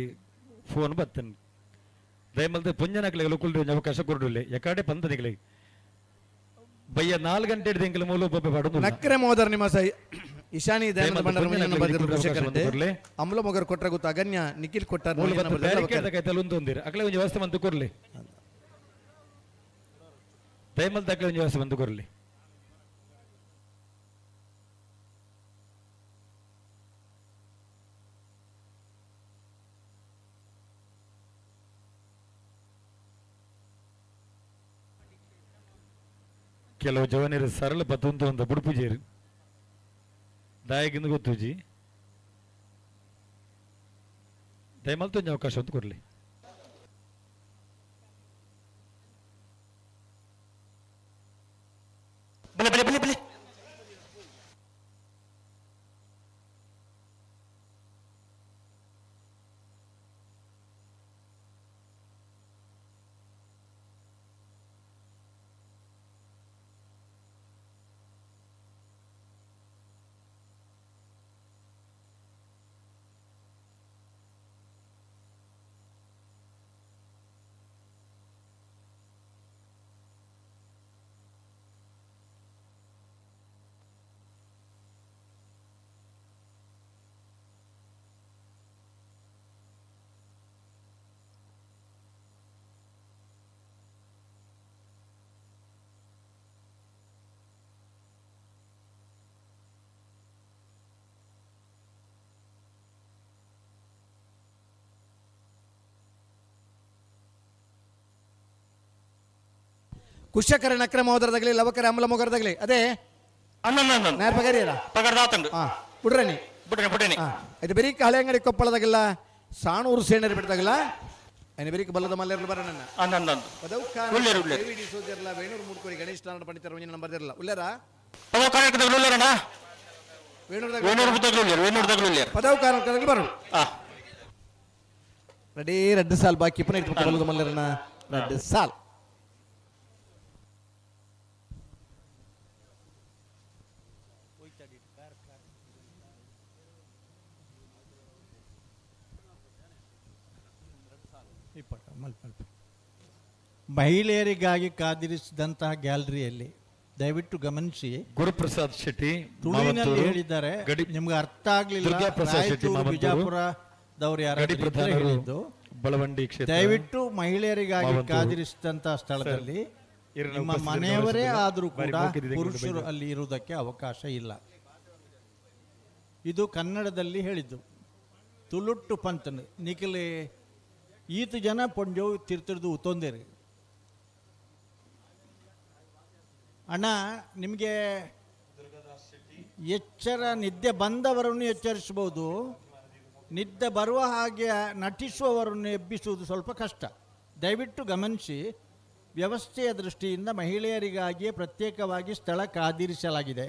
ಫೋನ್ ಬತ್ತನ್. ದಯಮಲ್ದೆ ಪುಂಜನಕ್ಲೆಗೆ ಲುಕುಲ್ರಿ ಒಂಜಿ ಅವಕಾಶ ಕೊರಡುಲ್ಲೆ ಎಕಾಡೆ ಪಂತನಿಗಳಿಗೆ ಬಯ್ಯ 4 ಗಂಟೆ ಹಿಡ್ದು ಎಂಕಲ್ ಮೂಲ ಒಬ್ಬ ಪಾಡೊಂದು ನಕ್ರೆ ಮೋದರ ನಿವಾಸ ಈಶಾನಿ ದಯಾನಂದ ಭಂಡಾರ ಒಂಜಿನ ನಂಬರ್ದಲ್ಲಿ ಅವಕಾಶ ಕುಶಕರೆಟ್. ಕೊರ್ಲೆ. ಅಂಬ್ಲಮೊಗರು ಕೊಟ್ರಗುತ್ತು ಅಗನ್ಯ ನಿಖಿಲ್ ಕೊಟ್ಟಾರ ಮೂಲ ಬತ್ತ ಬ್ಯಾರಿಕೇಡ್ ಕೈತಲ್ ಒಂದು ಒಂದಿರ ಅಕ್ಲೆ ಒಂಜಿ ವ್ಯವಸ್ಥೆ ಬಂದು ಕೊರ್ಲಿ. ದಯಮಲ್ದ ಅಕ್ಲೆ ಒಂಜಿ ವ್ಯವಸ್ಥೆ ಬಂದು ಕೊರ್ಲಿ. ಕೆಲವು ಜವನಿರು ಸರಳ ಬತ್ತುಂತ ಒಂದು ಬುಡುಪುಜೇರು ದಾಯಕಿಂದ ಗೊತ್ತುಜಿ. ದಯಮಲ್ತ ಒಂಜಿ ಅವಕಾಶ ಅಂತ ಕೊರ್ಲಿ. ಬಲೆ ಬಲೆ ಬಲೆ ಬಲೆ. ಕುಶಕರ ನಕ್ರ ಮೋದರದಾಗಲಿ ಲವಕರ ಅಮಲ ಮೊಗರದಾಗಲಿ ಅದೇ. ಅನ್ನೊಂದು. ನೇರ ಪಗರಿಯರ. ಪಗಡ್ದಾತಂಡು. ಹಾ, ಬಿಡ್ರನಿ. ಬುಡನೆ ಬುಡನೆ. ಹಾ, ಇದು ಬೆರಿಕ್ ಹಳೆ ಅಂಗಡಿ ಕೊಪ್ಪಳದಾಗಿಲ್ಲ, ಸಾಣೂರು ಸೇಣರು ಬಿಡ್ದಾಗಲ್ಲ, ಐನ ಬೆರಿಕ್ ಬಲ್ಲದ ಮಲ್ಲೇರ್ಲು ಬರೋಣ. ಅನ್ನೊಂದು. ಉಳ್ಳೇರು, ಉಳ್ಳೇರು. ಡಿ ಸೋಜರ್ಲ ವೇಣೂರು ಮೂಡ್ಕೋರಿ ಗಣೇಶ್ ನಾರಾಯಣ ಪಂಡಿತರ ಒಂಜಿನ ನಂಬರ್ ಇರಲ್ಲ ಉಳ್ಳೇರ. ಪದವು ಕಾರ್ಯಕ್ರಮದಲ್ಲಿ ಉಳ್ಳೇರಣ್ಣ. ವೇಣೂರ್ದಾಗ. ವೇಣೂರು ಬುದ್ಧಗಳು ಉಳ್ಳೇರು, ವೇಣೂರು ದಗಳು ಉಳ್ಳೇರು. ಪದವು ಕಾರ್ಯಕ್ರಮದಲ್ಲಿ ಬರೋಣ. ಆ. ರೆಡಿ, 2 ಸಾಲ್ ಬಾಕಿ ಪುನಃ ಇಟ್ಬಿಟ್ಟು ಬಲ್ಲದ ಮಲ್ಲೇರನ 2 ಸಾಲ್. ಮಹಿಳೆಯರಿಗಾಗಿ ಕಾದಿರಿಸಿದಂತಹ ಗ್ಯಾಲರಿಯಲ್ಲಿ ದಯವಿಟ್ಟು ಗಮನಿಸಿ. ಗುರುಪ್ರಸಾದ್ ಶೆಟ್ಟಿ ತುಳುವಿನಲ್ಲಿ ಮಾವತ್ತೂರು, ಹೇಳಿದ್ದಾರೆ, ಗಡಿ ನಿಮ್ಗೆ ಅರ್ಥ ಆಗ್ಲಿಲ್ಲ. ದುರ್ಗಾ ಪ್ರಸಾದ್ ಶೆಟ್ಟಿ ರಾಯಚೂರು, ಮಾವತ್ತೂರು, ಬಿಜಾಪುರದವರು ಗಡಿ ಯಾರಾದ್ರೂ ಇದ್ರೆ ಪ್ರಧಾನರು ಹೇಳಿದ್ದು. ಬಳವಂಡಿ ಕ್ಷೇತ್ರ. ದಯವಿಟ್ಟು ಮಹಿಳೆಯರಿಗಾಗಿ ಮಾವಂತೂರು. ಕಾದಿರಿಸಿದಂತಹ ಸ್ಥಳದಲ್ಲಿ ಸರ್, ಇರನ ನಿಮ್ಮ ಉಪಸ್ಥಿತಿಯನ್ನು ಮನೆಯವರೇ ಗಮನಿಸಿದ್ರು. ಆದರೂ ಬಾರಿ ಕೂಡ ಮೋಕಿದಿದೆ ಪುರುಷರು ಗುಂಡು. ಅಲ್ಲಿ ಇರುವುದಕ್ಕೆ ಅವಕಾಶ ಇಲ್ಲ. ಇದು ಕನ್ನಡದಲ್ಲಿ ಹೇಳಿದ್ದು. ತುಳುಟ್ಟು ಪಂತನು ನಿಖಲೆ ಈತ ಜನ ಪೊಂಜೋ ತಿರ್ತಿರ್ದು ಉತ್ತೊಂದೇರಿ. ಅಣ್ಣ, ನಿಮಗೆ ಎಚ್ಚರ ನಿದ್ದೆ ಬಂದವರನ್ನು ಎಚ್ಚರಿಸ್ಬೋದು, ನಿದ್ದೆ ಬರುವ ಹಾಗೆ ನಟಿಸುವವರನ್ನು ಎಬ್ಬಿಸುವುದು ಸ್ವಲ್ಪ ಕಷ್ಟ. ದಯವಿಟ್ಟು ಗಮನಿಸಿ, ವ್ಯವಸ್ಥೆಯ ದೃಷ್ಟಿಯಿಂದ ಮಹಿಳೆಯರಿಗಾಗಿಯೇ ಪ್ರತ್ಯೇಕವಾಗಿ ಸ್ಥಳ ಕಾದಿರಿಸಲಾಗಿದೆ.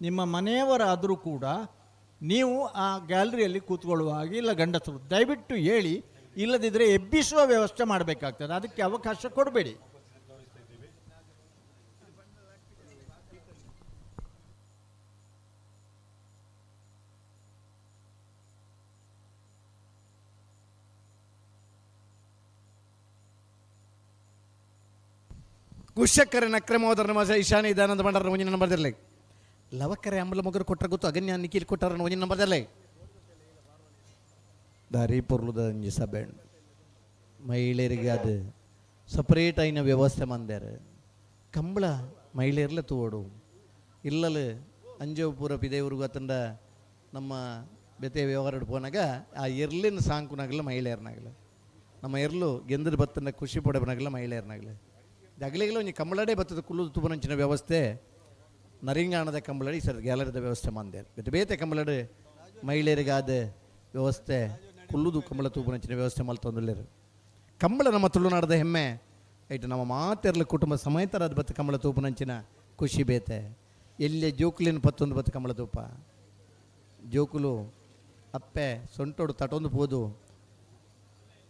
ನಿಮ್ಮ ಮನೆಯವರಾದರೂ ಕೂಡ ನೀವು ಆ ಗ್ಯಾಲರಿಯಲ್ಲಿ ಕೂತ್ಕೊಳ್ಳುವ ಹಾಗೆ ಇಲ್ಲ ಗಂಡಸರು. ದಯವಿಟ್ಟು ಹೇಳಿ, ಇಲ್ಲದಿದ್ದರೆ ಎಬ್ಬಿಸುವ ವ್ಯವಸ್ಥೆ ಮಾಡಬೇಕಾಗ್ತದೆ, ಅದಕ್ಕೆ ಅವಕಾಶ ಕೊಡಬೇಡಿ. ಕುಶಕರ ನಕ್ರಮೋದರ ನಮಸ ಈಶಾನಿ ಇದಾನಂದ ಭಂಡಾರ ಒಂಜಿನ ನಂಬರ್ ಇರಲಿ. ಲವಕರೆ ಅಂಬಲ ಮೊಗರು ಕೊಟ್ಟರೆ ಗೊತ್ತು ಅಗನ್ಯ ನಿಖಿಲ್ ಕೊಟ್ಟರ ಒಂಜಿನ ನಂಬರ್ ಇರಲಿ. ದಾರಿ ಪೊರ್ಲುದ ಒಂಜಿ ಸಭೆ, ಮಹಿಳೆಯರಿಗೆ ಅದು ಸಪರೇಟ್ ಆಯಿನ ವ್ಯವಸ್ಥೆ ಮಂದ್ಯಾರ. ಕಂಬಳ ಮಹಿಳೆಯರ್ಲೆ ತೂವಡು ಇಲ್ಲಲು ಅಂಜೋ ಪೂರ ಪಿದೇವ್ರಿಗೂ ಅತಂಡ ನಮ್ಮ ಬೆತೆ ವ್ಯವಹಾರ ಪೋನಾಗ ಆ ಎರ್ಲಿನ ಸಾಂಕುನಾಗಲ್ಲ ಮಹಿಳೆಯರ್ನಾಗಲ್ಲ, ನಮ್ಮ ಎರ್ಲು ಗೆಂದ್ರ ಬತ್ತನ ಖುಷಿ ಪಡಬನಾಗಲ್ಲ ಮಹಿಳೆಯರ್ನಾಗಲ್ಲ. ಅಗಲಿಗಲ ಒಂಜಿ ಕಂಬಳಡೆ ಬತ್ತದ ಕುಲ್ಲು ತುಬನಂಚಿನ ವ್ಯವಸ್ಥೆ ನರಿಂಗಾಣದ ಕಂಬಳಡಿ ಸರ್ ಗ್ಯಾಲರಿದ ವ್ಯವಸ್ಥೆ ಮಂದೆ. ಬೇತೆ ಬೇತೆ ಕಂಬಳಡು ಮಹಿಳೆಯರಿಗಾದ ವ್ಯವಸ್ಥೆ ಕುಲ್ಲುದು ಕಂಬಳ ತೂಪನಂಚಿನ ವ್ಯವಸ್ಥೆ ಮಲ್ತೊಂದುಲ್ಲೆರ್. ಕಂಬಳ ನಮ್ಮ ತುಳುನಾಡದ ಹೆಮ್ಮೆ. ಐಟ್ ನಮ್ಮ ಮಾತೆರ್ಲ ಕುಟುಂಬ ಸಮೇತರಾದ ಬತ್ತ ಕಂಬಳ ತೂಪನಂಚಿನ ಖುಷಿ ಬೇತೆ. ಎಲ್ಲೆ ಜೋಕುಲಿನ ಪತ್ತೊಂದು ಬತ್ತ ಕಂಬಳ ತೂಪ ಜೋಕುಲು ಅಪ್ಪೆ ಸೊಂಟೋಡು ತಟೊಂದು ಪೋದು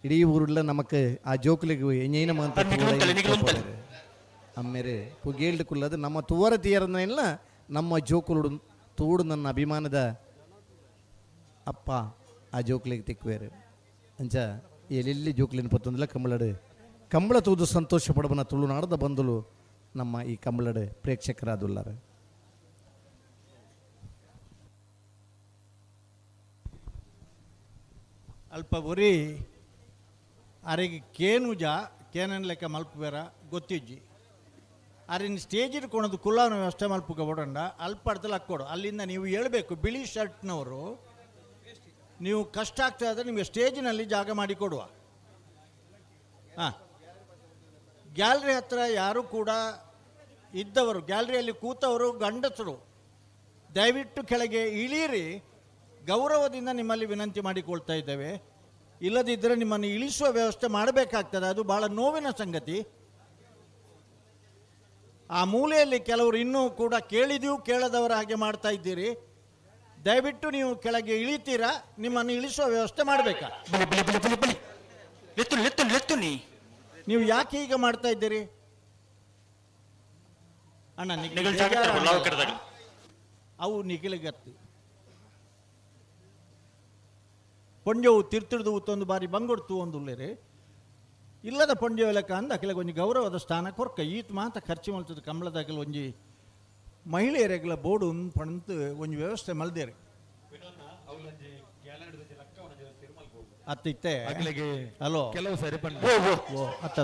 ಇಡೀ ಊರುಡ್ಲ ನಮಕ್ ಆ ಜೋಕುಲಿಗೆ ಎಂಜೈನ ಮಂತ ಅಮ್ಮೇರೆ ಪುಗೇಲ್ಡ್ ಕುಲ್ಲದು ನಮ್ಮ ತುವರ ತೀಯರನ್ನ ನಮ್ಮ ಜೋಕುಲುಡು ತೂಡು ನನ್ನ ಅಭಿಮಾನದ ಅಪ್ಪ ಆ ಜೋಕುಲಿಗೆ ತಿಕ್ಕುವೇರು. ಅಂಚ ಎಲ್ಲೆಲ್ಲಿ ಜೋಕುಲಿನ ಪತ್ತೊಂದಿಲ್ಲ ಕಂಬಳಡು ಕಂಬಳ ತೂದು ಸಂತೋಷ ಪಡಬನ ತುಳುನಾಡದ ಬಂಧುಲು ನಮ್ಮ ಈ ಕಂಬಳಡು ಪ್ರೇಕ್ಷಕರಾದುಲ್ಲಾರ. ಅಲ್ಪ ಒರಿ ಅರೆಗೆ ಕೇನುಜ ಕೇನನ್ ಲೆಕ್ಕ ಮಲ್ಪುವೆರ ಗೊತ್ತಿಜ್ಜಿ. ಅರಿನ ಸ್ಟೇಜ್ ಇಟ್ಕೊಳೋದು ಕುಲ್ಲಾನ ವ್ಯವಸ್ಥೆ ಮಲ್ಪುಗ ಬೋಡಂಡ ಅಲ್ಪ ಅಡ್ತಲ್ಲಿ ಹಾಕ್ಕೊಡು. ಅಲ್ಲಿಂದ ನೀವು ಹೇಳ್ಬೇಕು, ಬಿಳಿ ಶರ್ಟ್ನವರು ನೀವು ಕಷ್ಟ ಆಗ್ತದೆ ಆದರೆ ನಿಮಗೆ ಸ್ಟೇಜಿನಲ್ಲಿ ಜಾಗ ಮಾಡಿಕೊಡುವ. ಹಾಂ, ಗ್ಯಾಲರಿ ಹತ್ರ ಯಾರು ಕೂಡ ಇದ್ದವರು, ಗ್ಯಾಲರಿಯಲ್ಲಿ ಕೂತವರು ಗಂಡಸರು ದಯವಿಟ್ಟು ಕೆಳಗೆ ಇಳೀರಿ. ಗೌರವದಿಂದ ನಿಮ್ಮಲ್ಲಿ ವಿನಂತಿ ಮಾಡಿಕೊಳ್ತಾ ಇದ್ದೇವೆ. ಇಲ್ಲದಿದ್ದರೆ ನಿಮ್ಮನ್ನು ಇಳಿಸುವ ವ್ಯವಸ್ಥೆ ಮಾಡಬೇಕಾಗ್ತದೆ, ಅದು ಭಾಳ ನೋವಿನ ಸಂಗತಿ. ಆ ಮೂಲೆಯಲ್ಲಿ ಕೆಲವರು ಇನ್ನೂ ಕೂಡ ಕೇಳಿದೆಯೂ ಕೇಳದವರ ಹಾಗೆ ಮಾಡ್ತಾ ಇದ್ದೀರಿ. ದಯವಿಟ್ಟು ನೀವು ಕೆಳಗೆ ಇಳಿತೀರಾ? ನಿಮ್ಮನ್ನು ಇಳಿಸುವ ವ್ಯವಸ್ಥೆ ಮಾಡಬೇಕಾ? ಬಲಿ ಬಲಿ ಬಲಿ ಬಲಿ ಬಲಿ ಲೆತ್ತು ಲೆತ್ತು ಲೆತ್ತು ನೀ. ನೀವು ಯಾಕೆ ಈಗ ಮಾಡ್ತಾ ಇದ್ದೀರಿ ಅಣ್ಣ? ನಿಗಲ್ ಜಾಗಕ್ಕೆ ಬರಲ್ಲ, ಅವು ಕರೆದಾಗ. ಅವು ನಿಗಿಲಗತ್ತು ಪೊಂಜವು ತಿರ್ತಿಡ್ದು ಉತ್ತೊಂದು ಬಾರಿ ಬಂಗೊಡ್ತು ಒಂದುಲ್ಲೇರಿ ಇಲ್ಲದ ಪೊಂಜೆವು ಲೆಕ್ಕ ಅಂದ ಅಖಿಲ ಒಂಜಿ ಗೌರವದ ಸ್ಥಾನ ಕೊರ್ಕ. ಈತ್ ಮಾತ ಖರ್ಚು ಮಲ್ತದ ಕಂಬಳದಾಗಲ ಒಂಜಿ ಮಹಿಳೆಯರೆಗ್ಲ ಬೋರ್ಡು ಪಣಂತು ಒಂಜಿ ವ್ಯವಸ್ಥೆ ಮಲ್ದೇರಿ ಅತ್ತಿತ್ತೆ. ಅಗಲಿಗೆ ಹಲೋ. ಕೆಲವು ಸರಿ ಪಂಡ. ಓ, ಅತ್ತ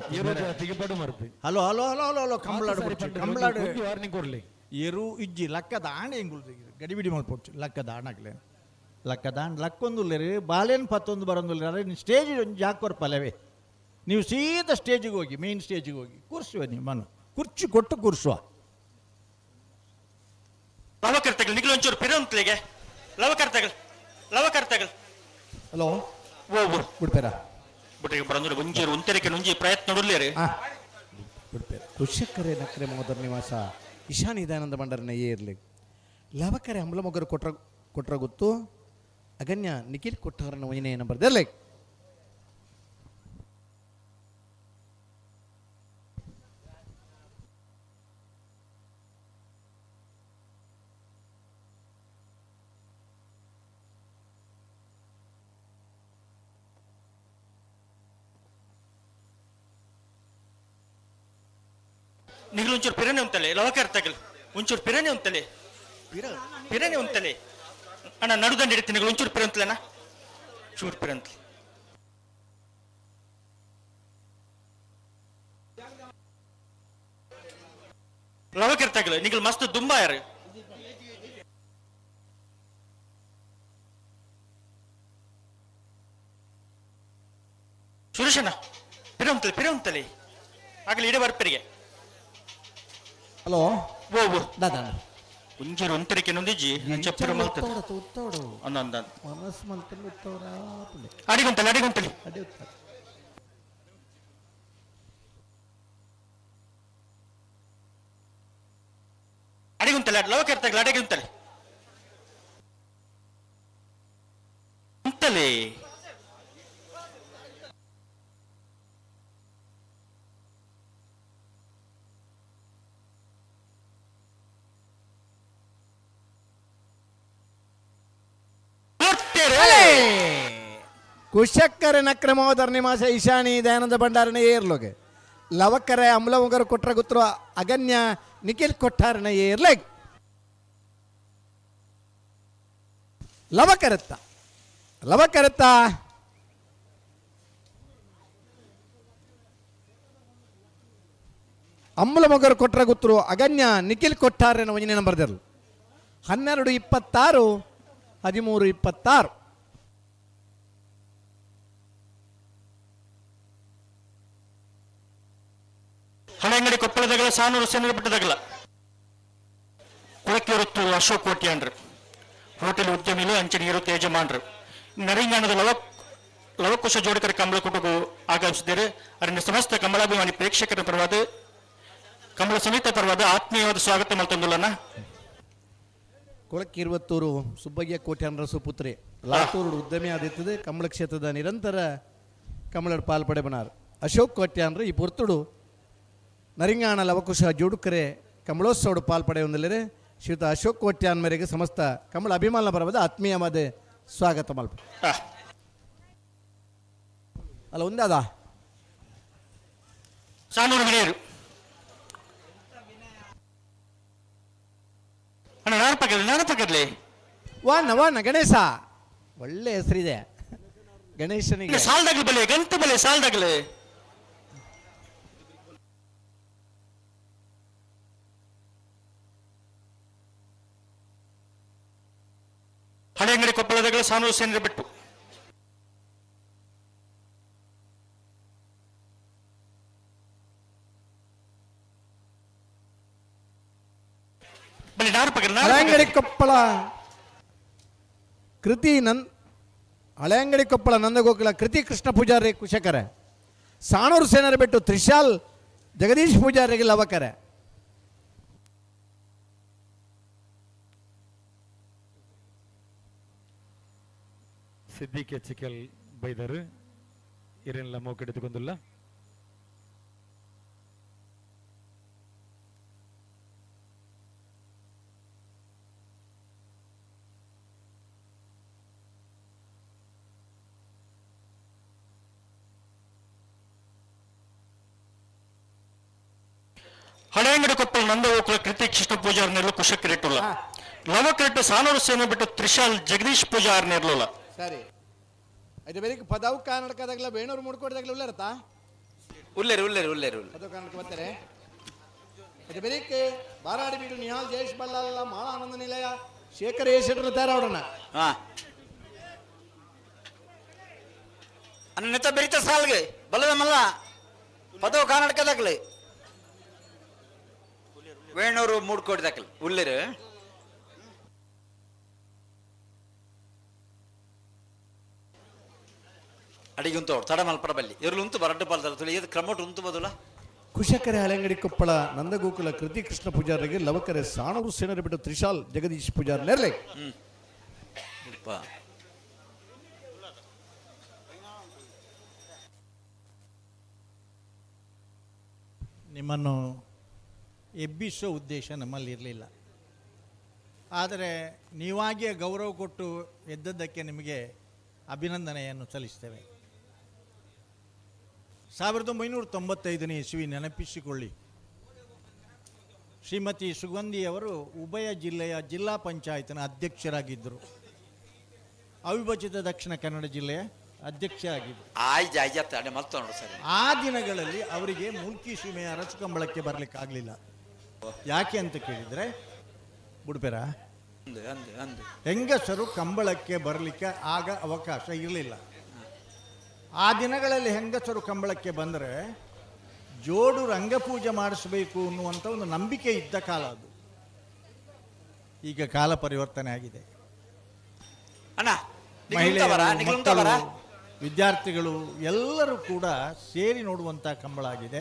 ತಿಗಿಪಾಡು ಮರ್ತಿ. Hello hello hello hello hello, ಕಂಬಳಾಡು ಬೊಡ್ಚಿ, ಕಂಬಳಾಡು. ಒಂದು ವಾರ್ನಿಂಗ್ ಕೊಡ್ಲಿ. ಎರು ಇಜ್ಜಿ ಲಕ್ಕದ ಆಣೆ ಎಂಗುಲ್ದು ಗಡಿಬಿಡಿ ಮಲ್ಪೊಡ್ಚಿ ಲಕ್ಕದ ಆಣಗ್ಲೆ ಲಕ್ಕದ ಆಣ್ ಲಕ್ಕೊಂದುಲ್ಲೇರಿ ಬಾಲೇನು ಪತ್ತೊಂದು ಬರೊಂದುಲ್ಲೇರಿ. ಅರೆ ಸ್ಟೇಜ್ ಒಂಜಿ ಜಾಕ್ ಕೊರ್ಪಲ್ಲವೇ, ನೀವು ಸೀದಾ ಸ್ಟೇಜಿಗೆ ಹೋಗಿ, ಮೇನ್ ಸ್ಟೇಜಿಗೆ ಹೋಗಿ ಕೂರಿಸುವ ನಿಮ್ಮನ್ನು. ಕುರ್ಚಿ ಕೊಟ್ಟು ಕೂರಿಸುವ. ಲವಕರ್ತಗಳು ನಿಗ್ಲು ಒಂಚೂರು ಪಿರಂತ್ಲಿಗೆ ಲವಕರ್ತಗಳು ಲವಕರ್ತಗಳು. ಹಲೋ. ಓ ಓ. ಬಿಡ್ಪೇರ. ಬುಟ್ಟಿಗೆ ಬರಂದ್ರೆ ಒಂಜೇರು ಒಂತೆರಕ್ಕೆ ಒಂಜಿ ಪ್ರಯತ್ನ ಉಲ್ಲೇರಿ. ಬಿಡ್ಪೇರ. ಕುಶಕರೆ ನಕ್ರೆ ಮೋದರ್ ನಿವಾಸ ಇಶಾನಿ ದಯಾನಂದ ಭಂಡಾರನ ಏರ್ಲಿ ಲವಕರೆ ಅಂಬ್ಲಮೊಗರು ಕೊಟ್ರ ಕೊಟ್ರ ಗೊತ್ತು ಅಗನ್ಯ ನಿಖಿಲ್ ಕೊಟ್ಟಾರನ ಒಂಜನೇ ನಂಬರ್ ದೆರ್ಲೆ. ನಿಗ್ಲು ಒಂಚೂರು ಪಿರನೆ ಉಂತಲೆ ಲವಕರ್ತಗಳು ಒಂಚೂರು ಪಿರನೆ ಉಂತಲೆ ಪಿರನೆ ಉಂತಲೆ ಅಣ್ಣ ನಡುದಂಡ ಇಡ್ತೀನಿ ನಿಗ್ಲು ಒಂಚೂರು ಪಿರಂತಲೇನ ಚೂರು ಪಿರಂತ್ಲೆ. ಲವಕರ್ತಗಳು ನಿಗ್ಲು ಮಸ್ತ್ ದುಂಬಾಯರು. ಸುರೇಶಣ್ಣ ಪಿರಂತಲೆ ಪಿರಂತಲೆ ಆಗಲಿ ಇಡ ಬರ್ಪರಿಗೆ. ಹಲೋ. ಓ ಓ. ದಾದಾ. ಒಂಜೇರು ಒಂತರಿಕೆ ನೊಂದಿಜ್ಜಿ ಚಪ್ಪರ ಮಲ್ತದೆ. ಉತ್ತೋಡು. ಅಂದ ಅಂದ. ಮನಸ್ಸು ಮಲ್ತಂದು ಉತ್ತೋರ. ಅಡಿಗುಂತಲೆ ಅಡಿಗುಂತಲೆ. ಅಡಿ ಉತ್ತರ. ಅಡಿಗುಂತಲೆ ಲವಕರ್ತಗಳು ಅಡಿಗುಂತಲೆ ಉಂತಲೆ. ಕುಶಕ್ಕರೆ ನಕ್ರೆ ಮೋದರ್ ನಿವಾಸ ಈಶಾನಿ ದಯಾನಂದ ಭಂಡಾರನ ಏರ್ಲೋಗೆ ಲವಕರೆ ಅಮ್ಲಮೊಗರು ಕೊಟ್ರ ಗುತ್ರ ಅಗನ್ಯ ನಿಖಿಲ್ ಕೊಟ್ಟಾರನ ಏರ್ಲೆಗ್ ಲವಕರತ್ತ ಲವಕರತ್ತ ಅಮ್ಮಲಮೊಗರು ಕೊಟ್ರ ಗುತ್ತರು ಅಗನ್ಯ ನಿಖಿಲ್ ಕೊಟ್ಟಾರನ ಒಂಜನೇ ನಂಬರ್ ದೆರ್ಲು. 12:26 13:26. ಹಳೆಂಗಡಿ ಕೊಪ್ಪಳದಗಲ ಸಾನೂರು ಸೆನರು ಬಿಟ್ಟದಗಲ ಕುಳಕಿರುತ್ತು ಅಶೋಕ್ ಕೋಟ್ಯಾನ್ರು ಹೋಟೆಲ್ ಉದ್ಯಮಿಲು ಅಂಚನೆ ಇರುತ್ತೆ ಯಜಮಾನ್ರು ನರಿಂಗಾಣದ ಲವಕುಶ ಜೋಡಿಕರ ಕಮಲ ಕುಟುಕು ಆಗಮಿಸಿದ್ದಾರೆ. ಅದರಿಂದ ಸಮಸ್ತ ಕಮಲಾಭಿಮಾನಿ ಪ್ರೇಕ್ಷಕರ ಪರವಾದ ಕಮಲ ಸಮಿತ ಪರವಾದ ಆತ್ಮೀಯವಾದ ಸ್ವಾಗತ ಮಲ್ತೊಂದುಲ್ಲನ. ಕೊಳಕಿರುವತ್ತೂರು ಸುಬ್ಬಯ್ಯ ಕೋಟ್ಯಾನ್ರ ಸುಪುತ್ರಿ ಲಾತೂರು ಉದ್ಯಮಿ ಆದಿತ್ತದೆ ಕಮಲ ಕ್ಷೇತ್ರದ ನಿರಂತರ ಕಮಲಡ್ ಪಾಲ್ಪಡೆ ಬನಾರ್ ಅಶೋಕ್ ಕೋಟ್ಯಾನ್ರ ಈ ಪೊರ್ತುಡು ನರಿಂಗಾಣ ಲವಕುಶ ಜೋಡುಕರೆ ಕಮಲೋತ್ಸವಡು ಪಾಲ್ಪಡೆ ಹೊಂದಲಿರೆ. ಶ್ರೀಯುತ ಅಶೋಕ್ ಕೋಟ್ಯಾನ್ ಮೇರೆಗೆ ಸಮಸ್ತ ಕಮಲ ಅಭಿಮಾನ ಪರವಾದ ಆತ್ಮೀಯವಾದ ಸ್ವಾಗತ ಮಲ್ಪ. ಅಲ್ಲ ಒಂದಾದ ಸಾನೂರು ವಿನಯರು ಅಣ್ಣ ನಾನು ಪಕ್ಕದಲ್ಲಿ ನಾನು ಪಕ್ಕದಲ್ಲಿ ವಾನ ವಾನ ಗಣೇಶ ಒಳ್ಳೆ ಹೆಸರಿದೆ ಗಣೇಶನಿಗೆ. ಸಾಲ್ದಾಗ್ಲಿ ಬಲೆ ಗಂಟು ಬಲೆ ಸಾಲ್ದಾಗ್ಲಿ. ಹಳೆಯಂಗಡಿ ಕೊಪ್ಪಳದಗಳ ಸಾನೂರು ಸೇನರು ಬಿಟ್ಟು ಹಳೆಯಂಗಡಿ ಕೊಪ್ಪಳ ಕೃತಿ ನನ್ ಹಳೆಯಂಗಡಿ ಕೊಪ್ಪಳ ನಂದಗೋಕುಲ ಕೃತಿ ಕೃಷ್ಣ ಪೂಜಾರಿ ಕುಶಕರೆ ಸಾಣೂರು ಸೇನರ ಬಿಟ್ಟು ತ್ರಿಶಾಲ್ ಜಗದೀಶ್ ಪೂಜಾರಿಗೆ ಲವಕರೆ. ಸಿದ್ದಿಕ್ ಎಚ್ಚಿಕಲ್ ಬೈದರು ಇರೆಲ್ಲ ಮೋಕೆಡೆತುಕೊಂದುಲ್ಲ. ಹಳೆಯಂಗಡಿ ಕೊಪ್ಪಳ ನಂದಗೋಕುಲ ಕೃತಿ ಕೃಷ್ಣ ಪೂಜಾರ್ ಕುಶಕ್ಕಿರಿಟ್ಟುಲ್ಲ ಲವಕ್ರೆಟ್ಟು ಸಾನೂರು ಸೇನೆ ಬಿಟ್ಟು ತ್ರಿಶಾಲ್ ಜಗದೀಶ್ ಪೂಜಾರ್ ನೆರ್ಲುಲ್ಲ. ಸರಿ ಇದು ಬೇರೆ ಪದವು ಕನ್ನಡಕದಾಗಲ ಬೇಣೂರು ಮೂಡ್ಕೋಟದಾಗಲ ಉಳ್ಳಾರತಾ. ಉಲ್ಲೇರು ಉಲ್ಲೇರು ಉಲ್ಲೇರು. ಪದವು ಕನ್ನಡಕ ಬರ್ತಾರೆ. ಇದು ಬೇರೆ ಬಾರಾಡಿ ಬೀಡು ನಿಹಾಲ್ ಜಯೇಶ್ ಬಲ್ಲಾಲ ಮಾಳ ಆನಂದ ನಿಲಯ ಶೇಖರ್ ಎ ಶೆಟ್ಟರ್ ತಯಾರಾವಡೋಣ. ಹಾ ಅನ್ನ ನೆತ್ತ ಬೆರಿತ ಸಾಲ್ಗೆ ಬಲ್ಲದ ಮಲ್ಲ ಪದವು ಕನ್ನಡಕದಾಗಲಿ. ವೇಣೂರು ಮೂಡ್ಕೋಡಿ ದಾಖಲೆ ಉಲ್ಲೇರು. ಅಡಿಗೆ ಉಂಟು ತಡ ಮಲ್ಪರ ಬಲ್ಲಿ ಇರ್ಲು ಉಂತು ಬರಡ್ಡು ಪಾಲ್ದಾರ ತುಳಿ ಇದು ಕ್ರಮಟ್ ಉಂತು ಬದುಲ. ಕುಶಕರೆ ಹಳೆಂಗಡಿ ಕೊಪ್ಪಳ ನಂದಗೋಕುಲ ಕೃತಿ ಕೃಷ್ಣ ಪೂಜಾರಿಗೆ ಲವಕರೆ ಸಾಣೂರು ಸೇನರ ಬಿಟ್ಟು ತ್ರಿಶಾಲ್ ಜಗದೀಶ್ ಪೂಜಾರ್ ನೆರಳೆ. ಉಡುಪ. ನಿಮ್ಮನ್ನು ಎಬ್ಬಿಸುವ ಉದ್ದೇಶ ನಮ್ಮಲ್ಲಿ ಇರಲಿಲ್ಲ, ಆದರೆ ನೀವಾಗಿಯೇ ಗೌರವ ಕೊಟ್ಟು ಎದ್ದದ್ದಕ್ಕೆ ನಿಮಗೆ ಅಭಿನಂದನೆಯನ್ನು ಸಲ್ಲಿಸ್ತೇವೆ. 1995ನೇ ಇಸ್ವಿ ನೆನಪಿಸಿಕೊಳ್ಳಿ. ಶ್ರೀಮತಿ ಸುಗಂಧಿಯವರು ಉಭಯ ಜಿಲ್ಲೆಯ ಜಿಲ್ಲಾ ಪಂಚಾಯತ್ನ ಅಧ್ಯಕ್ಷರಾಗಿದ್ದರು. ಅವಿಭಜಿತ ದಕ್ಷಿಣ ಕನ್ನಡ ಜಿಲ್ಲೆಯ ಅಧ್ಯಕ್ಷರಾಗಿದ್ದರು. ಆ ದಿನಗಳಲ್ಲಿ ಅವರಿಗೆ ಮೂಲ್ಕಿ ಸೀಮೆಯ ಅರಸು ಕಂಬಳಕ್ಕೆ ಬರಲಿಕ್ಕಾಗಲಿಲ್ಲ. ಯಾಕೆ ಅಂತ ಕೇಳಿದರೆ, ಬುಡ್ಪೇರ ಹೆಂಗಸರು ಕಂಬಳಕ್ಕೆ ಬರಲಿಕ್ಕೆ ಆಗ ಅವಕಾಶ ಇರಲಿಲ್ಲ. ಆ ದಿನಗಳಲ್ಲಿ ಹೆಂಗಸರು ಕಂಬಳಕ್ಕೆ ಬಂದರೆ ಜೋಡು ರಂಗಪೂಜೆ ಮಾಡಿಸಬೇಕು ಅನ್ನುವಂಥ ಒಂದು ನಂಬಿಕೆ ಇದ್ದ ಕಾಲ ಅದು. ಈಗ ಕಾಲ ಪರಿವರ್ತನೆ ಆಗಿದೆ. ಮಹಿಳೆಯರು, ಮಕ್ಕಳು, ವಿದ್ಯಾರ್ಥಿಗಳು ಎಲ್ಲರೂ ಕೂಡ ಸೇರಿ ನೋಡುವಂಥ ಕಂಬಳ ಆಗಿದೆ.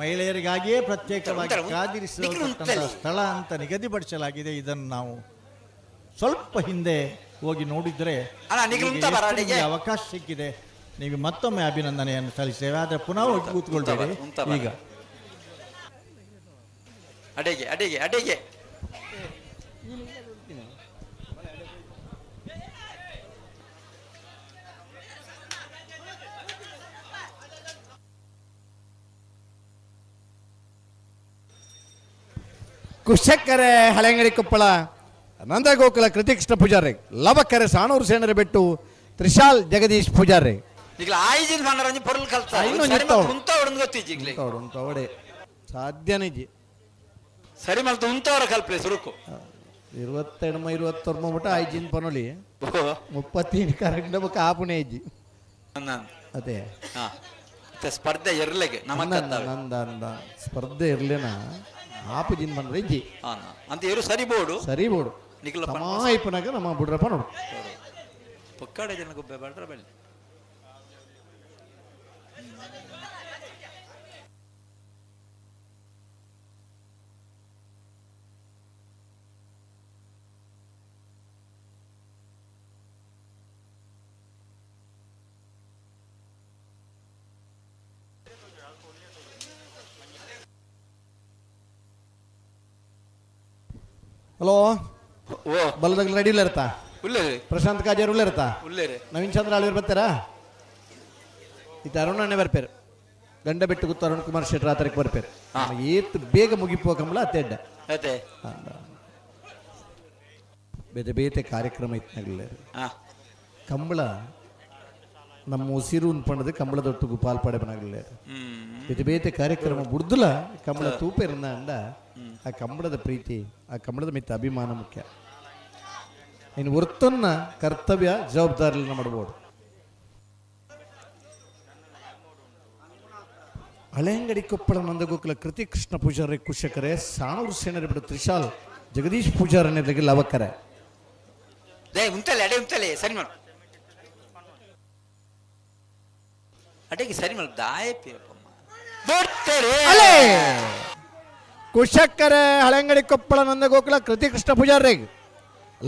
ಮಹಿಳೆಯರಿಗಾಗಿಯೇ ಪ್ರತ್ಯೇಕವಾಗಿ ಕಾದಿರಿಸತಕ್ಕಂಥ ಸ್ಥಳ ಅಂತ ನಿಗದಿಪಡಿಸಲಾಗಿದೆ. ಇದನ್ನು ನಾವು ಸ್ವಲ್ಪ ಹಿಂದೆ ಹೋಗಿ ನೋಡಿದರೆ ಅವಕಾಶ ಸಿಕ್ಕಿದೆ. ನೀವು ಮತ್ತೊಮ್ಮೆ ಅಭಿನಂದನೆಯನ್ನು ಸಲ್ಲಿಸ್ತೇವೆ. ಆದರೆ ಪುನಃ ಹೋಗಿ ಕೂತ್ಕೊಳ್ಬೇಡಿ. ಈಗ ಅಡಿಗೆ ಅಡಿಗೆ ಅಡಿಗೆ ಕುಶಕ್ಕರೆ ಹಳೆಂಗಡಿ ಕೊಪ್ಪಳ ನಂದಗೋಕುಲ ಕೃತಿಕೃಷ್ಣ ಪೂಜಾರಿ ಲವಕರೆ ಸಾಣೂರು ಸೇನರ ಬೆಟ್ಟು ತ್ರಿಶಾಲ್ ಜಗದೀಶ್ ಪೂಜಾರಿ. ಸಾಧ್ಯನೇ ಜಿ ಸರಿ ಮಲ್ತು ಉಂತವರ ಕಲ್ಪಲೆ ಸುರುಕು ಇರುವತ್ತೆಣ್ಮ ಇರುವತ್ತೊರ್ಮ ಮುಟ ಐಜಿನ್ ಪನೊಲಿ ಮುಪ್ಪತ್ತೀನು ಕರೆಂಟ್ ಬೊಕ ಆಪುನೆ ಇಜ್ಜಿ ಅದೇ ಸ್ಪರ್ಧೆ ಇರ್ಲೆಗೆ ನಂದ ಅಂದ ಸ್ಪರ್ಧೆ ಇರ್ಲೇನಾ ಆಪು ಜಿನ್ ಬಂದ್ರೆ ಇಜ್ಜಿ ಅಂತ ಇರು ಸರಿ ಬೋಡು ಸರಿ ಬೋಡು ನಿಖಿಲ ಸಮಾಯಿಪನಾಗ ನಮ್ಮ ಬುಡ್ರಪ್ಪ ನೋಡು ಪೊಕ್ಕಾಡೆ ಜನ ಗುಬ್ಬೆ ಬಡ್ರ ಬಳ್ಳಿ. ಹಲೋ ಬಲದಾಗ ರೆಡಿ ಇಲ್ಲ ಇರ್ತಾ ಪ್ರಶಾಂತ್ ಕಾಜಾರ್ ಉಳ್ಳ ಇರ್ತಾ ನವೀನ್ ಚಂದ್ರ ಆಳ್ವೀರ್ ಬರ್ತಾರಾ? ಈತ ಅರುಣ್ ಅಣ್ಣೆ ಬರ್ಪೇರು ಗಂಡ ಬೆಟ್ಟು ಗುತ್ತು ಅರುಣ್ ಕುಮಾರ್ ಶೆಟ್ಟರ್ ಆತರಕ್ಕೆ ಬರ್ಪೇರು. ಏತ್ ಬೇಗ ಮುಗಿಪೋ ಕಂಬಳ ಅತ್ತೆಡ್ಡ ಬೇತೆ ಬೇತೆ ಕಾರ್ಯಕ್ರಮ ಇತ್ನಾಗಲ್ಲ ಕಂಬಳ ನಮ್ಮ ಉಸಿರು ಉನ್ಪಂಡದು ಕಂಬಳದೊಟ್ಟಿಗೂ ಪಾಲ್ಪಡೆ ಬನಾಗಲ್ಲ. ಬೇತೆ ಬೇತೆ ಕಾರ್ಯಕ್ರಮ ಬುಡ್ದುಲ ಕಂಬಳ ತೂಪ ಇರಂದ ಅಂದ ಆ ಕಂಬಳದ ಪ್ರೀತಿ ಆ ಕಂಬಳದ ಮಿತ್ತ ಅಭಿಮಾನ ಮುಖ್ಯ. ಇನ್ನು ವರ್ತನ್ನ ಕರ್ತವ್ಯ ಜವಾಬ್ದಾರಿಯನ್ನು ಮಾಡಬಹುದು. ಹಳೆಯಂಗಡಿ ಕೊಪ್ಪಳ ನಂದಗೋಕುಲ ಕೃತಿ ಕೃಷ್ಣ ಪೂಜಾರಿ ಕುಶಕರೆ ಸಾಣೂರು ಸೇನರಿ ಬಿಡು ತ್ರಿಶಾಲ್ ಜಗದೀಶ್ ಪೂಜಾರನೆದಗೆ ಲವಕರೆ. ಉಂತಲೆ ಸರಿ ಮಾಡು ಅಡೆಗೆ ಸರಿ ಮಾಡು ದಾಯ ಕುಶಕ್ಕರೆ ಹಳೆಂಗಡಿ ಕೊಪ್ಪಳ ನಂದಗೋಕುಲ ಕೃತಿ ಕೃಷ್ಣ ಪೂಜಾರಿ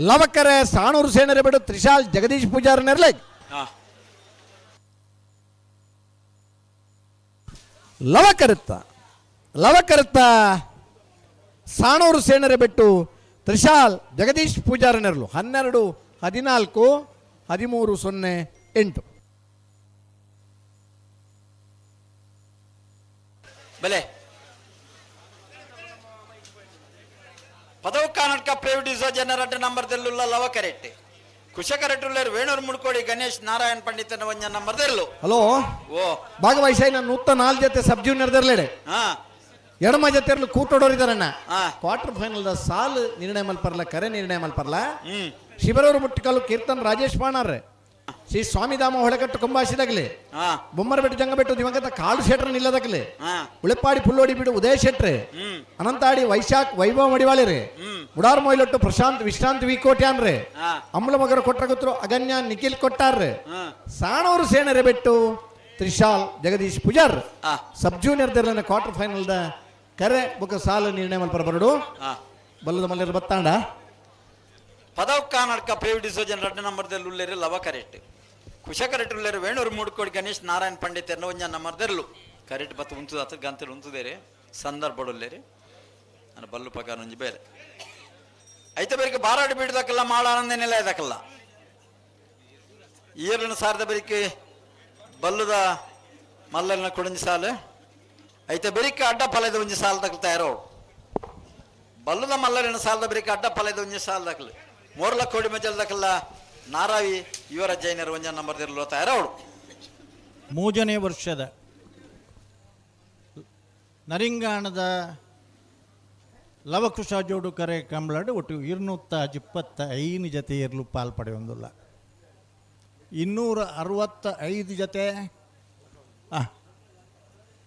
ಲವಕರೆ ಸಾಣೂರು ಸೇನರಿ ಬಿಡು ತ್ರಿಶಾಲ್ ಜಗದೀಶ್ ಪೂಜಾರನೆರ್ಲೆ ಲವಕರುತ್ತ ಲವಕರುತ್ತ ಸಾಣೂರು ಸೇನರೆ ಬೆಟ್ಟು ತ್ರಿಶಾಲ್ ಜಗದೀಶ್ ಪೂಜಾರನೆರಲು 12 14 13 0 8. ಬಲೆ ಪದವು ಕರ್ನಾಟಕ ಪ್ರೈವೇಟ್ ಜನರಡ್ಡ ನಂಬರ್ ದೆಲ್ಲುಲ್ಲ ಲವ ಕರೆಕ್ಟ್ ಕುಶ ಕರೆಕ್ಟ್ ಉಳ್ಳೇರು ವೇಣೂರು ಮುಡ್ಕೋಡಿ ಗಣೇಶ್ ನಾರಾಯಣ್ ಪಂಡಿತನ ಒಂಜ ನಂಬರ್ ದೆಲ್ಲು. ಹಲೋ ಓ ಭಾಗವಹಿಸ ನೂತ ನಾಲ್ ಜೊತೆ ಸಬ್ ಜೂನಿಯರ್ ದರ್ಲೇಡೆ ಎಡಮ ಜೊತೆ ಕೂಟೋಡೋರಿದಾರಣ್ಣ. ಕ್ವಾರ್ಟರ್ ಫೈನಲ್ the ಸಾಲ್ ನಿರ್ಣಯ ಮಲ್ಪರ್ಲ ಕರೆ ನಿರ್ಣಯ ಮಲ್ಪರ್ಲ. ಶಿಬರೂರು ಮುಟ್ಟಿಕಲ್ಲು ಕೀರ್ತನ್ ರಾಜೇಶ್ ಬಾಣಾರ್ರೆ ಶ್ರೀ ಸ್ವಾಮಿಧಾಮ ಹೊಳೆಕಟ್ಟು ಕುಂಬಾಸಿದಾಗಲಿ, ಬೊಮ್ಮರಬೆಟ್ಟು ಜಂಗಬೆಟ್ಟು ದಿವಂಗತ ಕಾಳು ಶೆಟ್ರ ನಿಲ್ಲದಗಲಿ, ಉಳೆಪಾಡಿ ಪುಲ್ಲೋಡಿ ಬೀಡು ಉದಯ ಶೆಟ್ರೆ, ಅನಂತಾಡಿ ವೈಶಾಖ್ ವೈಭವ ಮಡಿವಾಳಿರಿ, ಮುಡಾರ್ ಮೊಯ್ಲೊಟ್ಟು ಪ್ರಶಾಂತ್ ವಿಶ್ರಾಂತ್ ವಿ ಕೋಟ್ಯಾನ್ರೆ, ಅಮ್ಮಲಮಗರ ಕೊಟ್ರಗುತ್ತರು ಅಗನ್ಯ ನಿಖಿಲ್ ಕೊಟ್ಟಾರ್ರೆ, ಸಾಣೂರು ಸೇನರೆ ಬೆಟ್ಟು ತ್ರಿಶಾಲ್ ಜಗದೀಶ್ ಪೂಜಾರ್. ಸಬ್ ಜೂನಿಯರ್ ದರ್ಲನ ಕ್ವಾರ್ಟರ್ ಫೈನಲ್ the ಕರೆ ಬೊಕ ಸಾಲು ನಿರ್ಣಯ ಮಲ್ಪರ ಬರಡು. ಬಲ್ಲದ ಮಲ್ಲರ ಬತ್ತಾಂಡ. ಪದವ್ ಕಾನಡ್ಕ ಪ್ರೇವಿ ಡಿಸೋಜನ್ ರಡ್ಡು ನಂಬರ್ದಲ್ಲಿ ಉಳ್ಳೇರು ಲವ ಕರೆಕ್ಟ್, ಕುಶ ಕರೆಕ್ಟ್ ಉಳ್ಳೇರು ವೇಣೂರು ಮೂಡ್ಕೋಡಿ ಗಣೇಶ್ ನಾರಾಯಣ್ ಪಂಡಿತ್ ಎನ್ನ ಒಂಜ ನಂಬರ್ದೆರ್ಲು ಕರೆಕ್ಟ್ ಬತ್ತು ಉಂತುದ ಅತ್ತ ಗಂತಲು ಉಂತುದೇರಿ ಸಂದರ್ಭಡುಲ್ಲೇರಿ ನಾನು ಬಲ್ಲು ಪಗಾರ ಒಂಜಿ ಬೇರೆ ಐತ ಬೇರಿಗೆ ಬಾರಾಡಿ ಬೀಡ್ದಕ್ಕಲ್ಲ ಮಾಳಾನಂದ ನಿಲಯದಕ್ಕಲ್ಲ ಈರ್ಲಿನ ಸಾರದ ಬೆರಿಕೆ ಬಲ್ಲುದ ಮಲ್ಲಲಿನ ಕೊಡಂಜಿ ಸಾಲು ಐತ ಬೆರಿಕೆ ಅಡ್ಡ ಫಲದ ಒಂಜಿ ಸಾಲ ದಕ್ಕಲು ತಯಾರೋಡು. ಬಲ್ಲುದ ಮಲ್ಲಲಿನ ಸಾಲದ ಬೆರಿಕೆ ಅಡ್ಡ ಫಲದ ಒಂಜಿ ಸಾಲ ದಕ್ಕಲು ಮೋರ್ಲ ಕೋಡಿ ಮಜಲ್ ದಕ್ಕಲ್ಲ ನಾರಾವಿ ಇವರ ಜೈನರು ಒಂಜ ನಂಬರ್ ದಿರಲು ತಯಾರೋಡು. ಮೂರನೇ ವರ್ಷದ ನರಿಂಗಾಣದ ಲವಕುಶ ಜೋಡು ಕರೆ ಕಂಬಳಡು ಒಟ್ಟು 225 ಜತೆ ಇರಲು ಪಾಲ್ ಪಡೆಯೊಂದಿಲ್ಲ. 265 ಜತೆ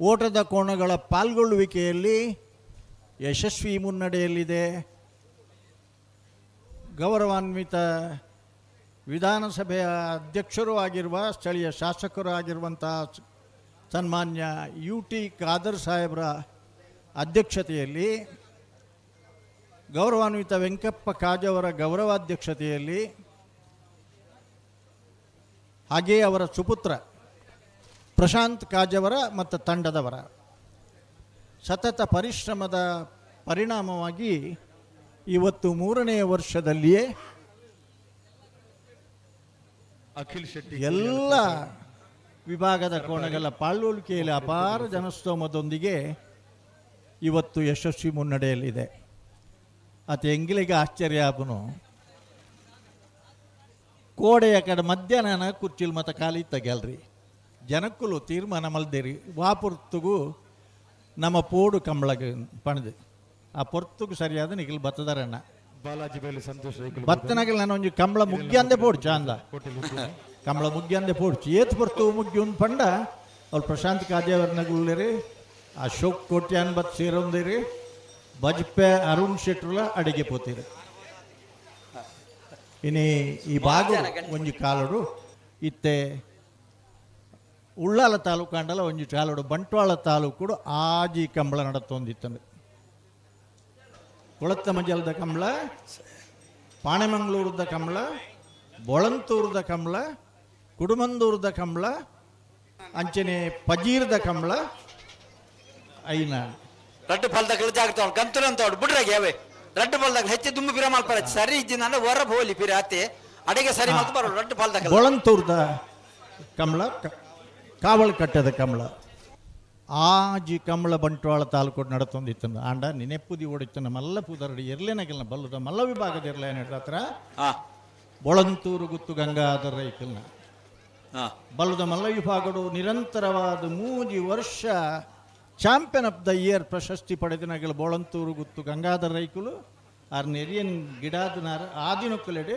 ಓಟದ ಕೋಣಗಳ ಪಾಲ್ಗೊಳ್ಳುವಿಕೆಯಲ್ಲಿ ಯಶಸ್ವಿ ಮುನ್ನಡೆಯಲ್ಲಿದೆ. ಗೌರವಾನ್ವಿತ ವಿಧಾನಸಭೆಯ ಅಧ್ಯಕ್ಷರೂ ಆಗಿರುವ ಸ್ಥಳೀಯ ಶಾಸಕರು ಆಗಿರುವಂಥ ಸನ್ಮಾನ್ಯ ಯು ಟಿ ಖಾದರ್ ಸಾಹೇಬರ ಅಧ್ಯಕ್ಷತೆಯಲ್ಲಿ, ಗೌರವಾನ್ವಿತ ವೆಂಕಪ್ಪ ಕಾಜವರ ಗೌರವಾಧ್ಯಕ್ಷತೆಯಲ್ಲಿ, ಹಾಗೆಯೇ ಅವರ ಸುಪುತ್ರ ಪ್ರಶಾಂತ್ ಕಾಜವರ ಮತ್ತು ತಂಡದವರ ಸತತ ಪರಿಶ್ರಮದ ಪರಿಣಾಮವಾಗಿ ಇವತ್ತು ಮೂರನೆಯ ವರ್ಷದಲ್ಲಿಯೇ ಅಖಿಲ್ ಶೆಟ್ಟಿ ಎಲ್ಲ ವಿಭಾಗದ ಕೋಣಗಳ ಪಾಲ್ಗೊಳ್ಳುವಿಕೆಯಲ್ಲಿ ಅಪಾರ ಜನಸ್ತೋಮದೊಂದಿಗೆ ಇವತ್ತು ಯಶಸ್ವಿ ಮುನ್ನಡೆಯಲ್ಲಿದೆ. ಅತಿ ಎಂಗಿಲಿಗೆ ಆಶ್ಚರ್ಯ ಆಪನು ಕೋಡೆಯ ಕಡೆ ಮಧ್ಯಾಹ್ನ ಕುರ್ಚಿಲ್ ಮತ ಖಾಲಿ ಇತ್ತ ಜನಕ್ಕುಲು ತೀರ್ಮಾನ ಮಲ್ದೇರಿ ವಾಪುರ್ತುಗು ನಮ್ಮ ಪೋಡು ಕಂಬಳಗ ಪಣದು ಆ ಪೊರ್ತುಗು ಸರಿಯಾದ ನಿಖಿಲ್ ಬತ್ತದಾರಣ್ಣ ಬಾಲಾಜಿ ಬೇಲಿ ಸಂತೋಷ್ ರೈಕುಲು ಬತ್ತನಗಲ್ ನಾನು ಒಂಜಿ ಕಂಬಳ ಮುಗ್ಗಿ ಪೋಡ್ಚು ಅಂದ ಕಂಬಳ ಮುಗ್ಗಿ ಪೋಡ್ಚು ಏತ್ ಪೊರ್ತು ಮುಗ್ಗಿ ಒಂದು ಪಂಡ ಅವ್ರು ಪ್ರಶಾಂತ್ ಕಾಜೇವರ್ನಗುಳ್ಳೇರಿ ಅಶೋಕ್ ಕೋಟ್ಯಾನ್ ಬತ್ ಸೇರೊಂದಿರಿ ಬಜ್ಪೆ ಅರುಣ್ ಶೆಟ್ರುಲ ಅಡಿಗೆ ಪೋತೀರಿ. ಇನಿ ಈ ಭಾಗ ಒಂಜಿ ಕಾಲಡು ಇತ್ತೆ ಉಳ್ಳಾಲ ತಾಲೂಕು ಅಂಡಲ ಒಂಜಿ ಕಾಲಡು ಬಂಟ್ವಾಳ ತಾಲೂಕು ಆಜಿ ಕಂಬಳ ನಡತ್ತೊಂದಿತ್ತಂದು. ಕೊಳತ್ತ ಮಂಜಲದ ಕಂಬಳ, ಪಾಣೆಮಂಗಳೂರದ ಕಂಬಳ, ಬೊಳಂತೂರದ ಕಂಬಳ, ಕುಡುಮಂದೂರದ ಕಂಬಳ, ಅಂಚನೆ ಪಜೀರದ ಕಂಬಳ ಐನ ರಡ್ಡು ಫಲದಕ್ಕಲ್ಲ ಜಾಗ್ರತೆ ಗಂತುಲು ಅಂತ ಬಿಡ್ರಾಗ ಯಾವೆ ರಡ್ಡು ಫಲದಾಗ ಹೆಚ್ಚು ದುಂಬು ಪಿರ ಮಲ್ಪರ ಸರಿ ಇಜ್ಜಿನ ಹೊರ ಹೋಲಿ ಪಿರ ಅತ್ತೆ ಅಡಿಗೆ ಸರಿ ಮಲ್ತು ಬರೋ ರಡ್ಡು ಫಲದಕ್ಕಲ್ಲ. ಬೊಳಂತೂರದ ಕಂಬಳ, ಕಾವಲ್ ಕಟ್ಟದ ಕಂಬಳ, ಆಜಿ ಕಂಬಳ ಬಂಟ್ವಾಳ ತಾಲೂಕು ನಡತೊಂದಿತ್ತು. ಆಂಡ ನಿನೆಪ್ಪುದಿ ಓಡಿತ್ತು ಮಲ್ಲ ಪೂದರಡಿ ಎರ್ಲೇನಗಲ್ನ ಬಲ್ಲದ ಮಲ್ಲ ವಿಭಾಗದ ಎರ್ಲೇನ ಹತ್ರ ಬೊಳಂತೂರು ಗುತ್ತು ಗಂಗಾಧರ ರೈಕಲ್ನ ಬಲ್ಲದ ಮಲ್ಲ ವಿಭಾಗಡು ನಿರಂತರವಾದ 3 ವರ್ಷ ಚಾಂಪಿಯನ್ ಆಫ್ the year ಪ್ರಶಸ್ತಿ ಪಡೆದಿನಗಲ ಬೋಳಂತೂರು ಗುತ್ತು ಗಂಗಾಧರ ರೈಕುಲು ಆರ್ ನೆರಿಯನ್ ಗಿಡಾದನಾರ ಆದಿನೊಕ್ಕಲೆಡೆ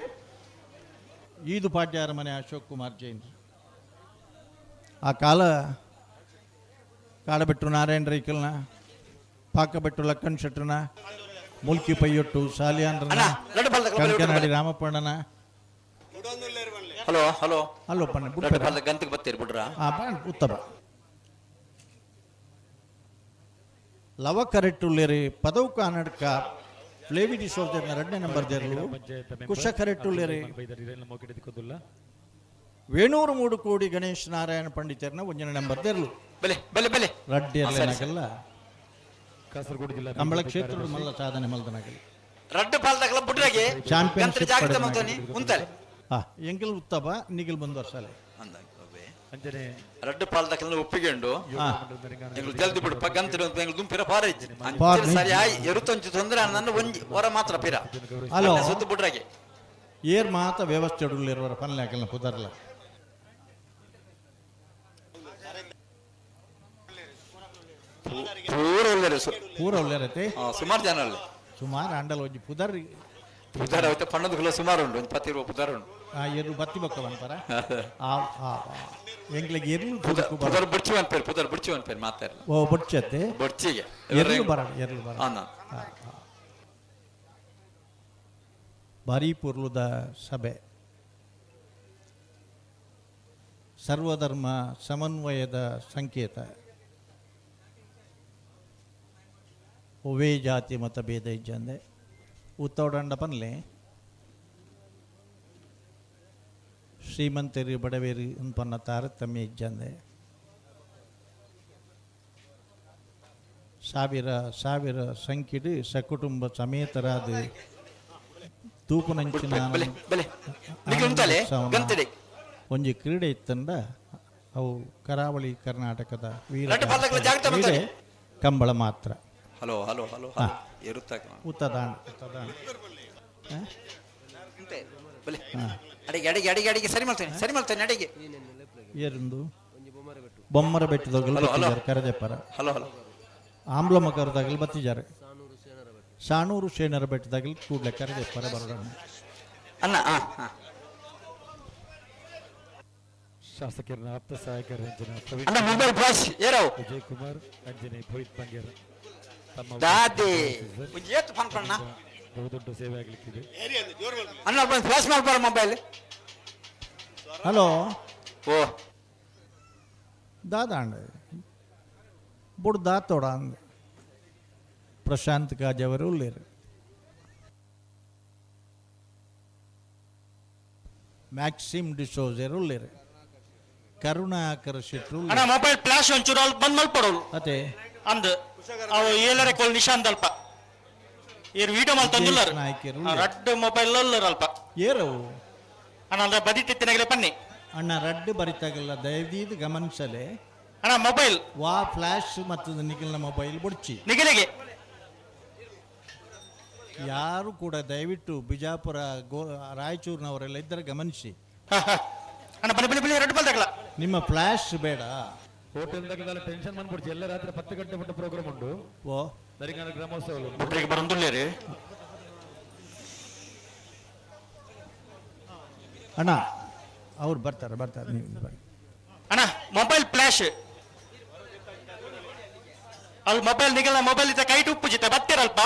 ಈದು ಪಾಡ್ಯಾರ ಮನೆ ಅಶೋಕ್ ಕುಮಾರ್ ಜೈನ್. ಆ ಕಾಲ ಕಾಡಬೆಟ್ಟು ನಾರಾಯಣ ರೈಕಲ್ನ, ಪಾಕಬೆಟ್ಟು ಲಕ್ಕನ್ ಶೆಟ್ರನ, ಮುಲ್ಕಿ ಪೈಯೊಟ್ಟು ಸಾಲಿಯಾನ್ರನ, ಕಂಕನಾಡಿ ರಾಮಪ್ಪಣ್ಣನ. ಹಲೋ ಹಲೋ ಹಲೋ ಪಣ್ಣ ಗಂತಿಗೆ ಬತ್ತೀರಿ ಬಿಡ್ರಾ? ಉತ್ತಮ ಲವ ಕರೆಟ್ಟುಳ್ಳೇರಿ ಪದವು ಕಾನಡ್ಕ ಫ್ಲೇವಿಡಿ ಸೋಲ್ಜರ್ನ ಎರಡನೇ ನಂಬರ್ ದೇರ್ಲು ಕುಶ ಕರೆಟ್ಟುಳ್ಳೇರಿ ವೇಣೂರು ಮೂಡು ಕೋಡಿ ಗಣೇಶ್ ನಾರಾಯಣ ಪಂಡಿತರ್ನ ಒಂದನೇ ನಂಬರ್ ದೇರ್ಲು ಬೆಲೆ ಬೆಲೆ ಬೆಲೆ ರಡ್ಡಿ ನಗಲ್ಲ ಕಾಸರಗೋಡು ಜಿಲ್ಲಾ ಕಂಬಳ ಕ್ಷೇತ್ರದ ಮಲ್ಲ ಸಾಧನೆ ಮಲ್ದನಗಲಿ ರಡ್ಡು ಪಾಲ್ದಾಗಲ ಬುಡ್ರಾಗೆ ಚಾಂಪಿಯನ್ಶಿಪ್ ಜಾಗ್ರತೆ ಮಲ್ತೋನಿ ಉಂತಲೆ. ಎಂಕಲ್ ಉತ್ತಮ ನಿಗಿಲ್ ಮುಂದುವರ್ಸಲೆ ಅಂಚನೆ ರಡ್ಡು ಪಾಲ್ದಕಲ್ನ ಒಪ್ಪಿಗೆಂಡು ಎಂಗ್ಲು ಜಲ್ದಿ ಬಿಡು ಗಂತಿಡು ಎಂಗ್ಲು ದುಂಪಿರ ಪಾರ ಇಜ್ಜಿ ಸರಿ ಆಯ್ ಎರುತೊಂಚು ತೊಂದರೆ ನನ್ನ ಒಂಜಿ ಹೊರ ಮಾತ್ರ ಪಿರ ಹಲೋ ಸುತ್ತು ಬುಡ್ರಾಗೆ ಏರ್ ಮಾತ ವ್ಯವಸ್ಥೆ ಉಡುಲಿರುವರ ಪನ್ಲೆ ಹಾಕಲ್ನ ಪುದರ್ಲ ಪೂರ ಉಳ್ಳೇರು ಪೂರ ಉಳ್ಳೇರತೆ ಸುಮಾರು ಜನ ಅಲ್ಲಿ ಸುಮಾರು ಅಂಡಲ್ ಒಂಜಿ ಪುದರ್ ಪುದರ್ ಅವತ್ತೆ ಪಣ್ಣದ ಸುಮಾರು ಉಂಟು, ಒಂದು ಪತ್ತಿರುವ ಪುದರ್ ಉಂಟು. ಆ ಎರು ಬತ್ತಿ ಬೊಕ್ಕ ಪನ್ಪರ ಆ ಆ ಎಂಕ್ಲೆಗ್ ಎರ್ಲು ಪುದರ್ ಬುಡ್ಚಿ ಪೇರು, ಪುದರ್ ಬುಡ್ಚಿ ಪೇರು ಮಾತಾಡ. ಓ ಬೊಡ್ಚತ್ತೆ ಬೊಡ್ಚಿಗೆ ಎರ್ಲು ಬರ, ಎರ್ಲು ಬರ. ಭಾರೀ ಪೊರ್ಲುದ ಸಭೆ, ಸರ್ವಧರ್ಮ ಸಮನ್ವಯದ ಸಂಕೇತ. ಒವೇ ಜಾತಿ ಮತ ಭೇದ ಇಜ್ಜಂದೆ ಉತ್ತೋಡಂಡ ಪನ್ಲೆ ಶ್ರೀಮಂತರು ಬಡವೇರು ಪನ್ನ ತಾರತಮ್ಯ ಇಜ್ಜಂದೆ ಸಾವಿರ ಸಾವಿರ ಸಂಖ್ಯೆಡು ಸಕುಟುಂಬ ಸಮೇತರಾದ ತೂಪುನಂಚಿನ ಒಂಜಿ ಕ್ರೀಡೆ ಇತ್ತಂಡ ಅವು ಕರಾವಳಿ ಕರ್ನಾಟಕದ ವೀರ ಕ್ರೀಡೆ ಕಂಬಳ ಮಾತ್ರ. ಹಲೋ ಹಲೋ ಹಲೋ, ಉತ್ತದಾಂಡ ಅಡಿಗೆ ಅಡಿಗೆ ಅಡಿಗೆ ಅಡಿಗೆ ಸರಿ ಮಾಡ್ತೇನೆ, ಸರಿ ಮಾಡ್ತೇನೆ ಅಡಿಗೆ. ಏರಿಂದು ಬೊಮ್ಮರ ಬೆಟ್ಟದಗಲು ಬತ್ತಿದ್ದಾರೆ ಕರದೆಪ್ಪರ. ಹಲೋ ಹಲೋ, ಆಂಬ್ಲ ಮಕರದಾಗಲು ಬತ್ತಿದ್ದಾರೆ. ಸಾಣೂರು ಶೇಣರ ಬೆಟ್ಟದಾಗಲು ಕೂಡಲೇ ಕರದೆಪ್ಪರ ಬರೋಣ. ಅಣ್ಣ. ಶಾಸಕರನ್ನ ಆಪ್ತ ಸಹಾಯಕರ ಅಣ್ಣ ಮೊಬೈಲ್ ಫ್ಲಾಶ್ ಏರವು ವಿಜಯ್ ಕುಮಾರ್ ಅಂಜನೆ ಪುರೋಹಿತ್ ಬಂಗೇರ ತಮ್ಮ ದಾದಿ ಏತ್ ಫೋನ್ ಪಣ್ಣ ಬಹುದೊಡ್ಡ ಸೇವೆ ಆಗಲಿಕ್ಕಿದೆ. ಅಣ್ಣ ಬಂದು ಫ್ಲಾಶ್ ಮಾಡ್ಬಾರ ಮೊಬೈಲ್. ಹಲೋ ಓ ದಾದಾಂಡ ಬುಡ್ ದಾತೋಡ ಅಂದ ಪ್ರಶಾಂತ್ ಕಾಜವರು ಉಳ್ಳೇರು. ಮ್ಯಾಕ್ಸಿಮ್ ಡಿಸೋಜರ್ ಉಳ್ಳೇರು. ಕರುಣಾಕರ ಶೆಟ್ರು. ಅಣ್ಣ ಮೊಬೈಲ್ ಫ್ಲಾಶ್ ಒಂಚೂರು ಅಲ್ಲಿ ಬಂದ್ ಮಲ್ಪಡೋಳು ಅದೇ ಅಂದ್ ಅವು ಏಳರೆ ಕೋಲ್ ನಿಶಾಂತ್ ಅಲ್ಪ ಏರು ವಿಡಿಯೋ ಮಲ್ತೊಂದುಲ್ಲರು ನಾಯ್ಕರು ರಡ್ಡು ಮೊಬೈಲ್ ಅಲ್ಲರು ಅಲ್ಪ ಏರವು. ಅಣ್ಣ ಅಂದ್ರೆ ಬದಿತಿತ್ತಿನಗಲೇ ಪನ್ನಿ. ಅಣ್ಣ ರಡ್ಡು ಬರಿತಾಗಲ್ಲ, ದಯದೀದು ಗಮನಿಸಲೆ. ಅಣ್ಣ ಮೊಬೈಲ್ ವಾ ಫ್ಲಾಶ್ ಮತ್ತು ನಿಖಿಲ್ನ ಮೊಬೈಲ್ ಬುಡ್ಚಿ ನಿಗಿಲಿಗೆ. ಯಾರು ಕೂಡ ದಯವಿಟ್ಟು ಬಿಜಾಪುರ ಗೋ ರಾಯಚೂರಿನವರೆಲ್ಲ ಇದ್ದರೆ ಗಮನಿಸಿ. ಅಣ್ಣ ಬನ್ನಿ ಬನ್ನಿ ಬನ್ನಿ, ಎರಡು ಬಲ್ದಾಗಲ ನಿಮ್ಮ ಫ್ಲಾಶ್ ಬೇಡ. ಹೋಟೆಲ್ ಟೆನ್ಷನ್ ಬಂದ್ಬಿಡ್ತು, ಎಲ್ಲ ರಾತ್ರಿ 10 ಗಂಟೆ ಮಟ್ಟ ಪ್ರೋಗ್ರಾಮ್ ಉಂಟು. ಓ ನರಿಂಗಾನ ಗ್ರಾಮೋತ್ಸವ ಬುಟ್ರಿಗೆ ಬರಂದುಲ್ಲೇರಿ. ಅಣ್ಣ ಅವ್ರು ಬರ್ತಾರೆ ಬರ್ತಾರೆ, ನೀವು ಬನ್ನಿ. ಅಣ್ಣ ಮೊಬೈಲ್ ಫ್ಲಾಶ್ ಅಲ್ಲಿ ಮೊಬೈಲ್ ನಿಗಲ ಮೊಬೈಲ್ ಇದ್ದ ಕೈಟ್ ಉಪ್ಪು ಜಿತೆ ಬತ್ತೀರಲ್ಪ.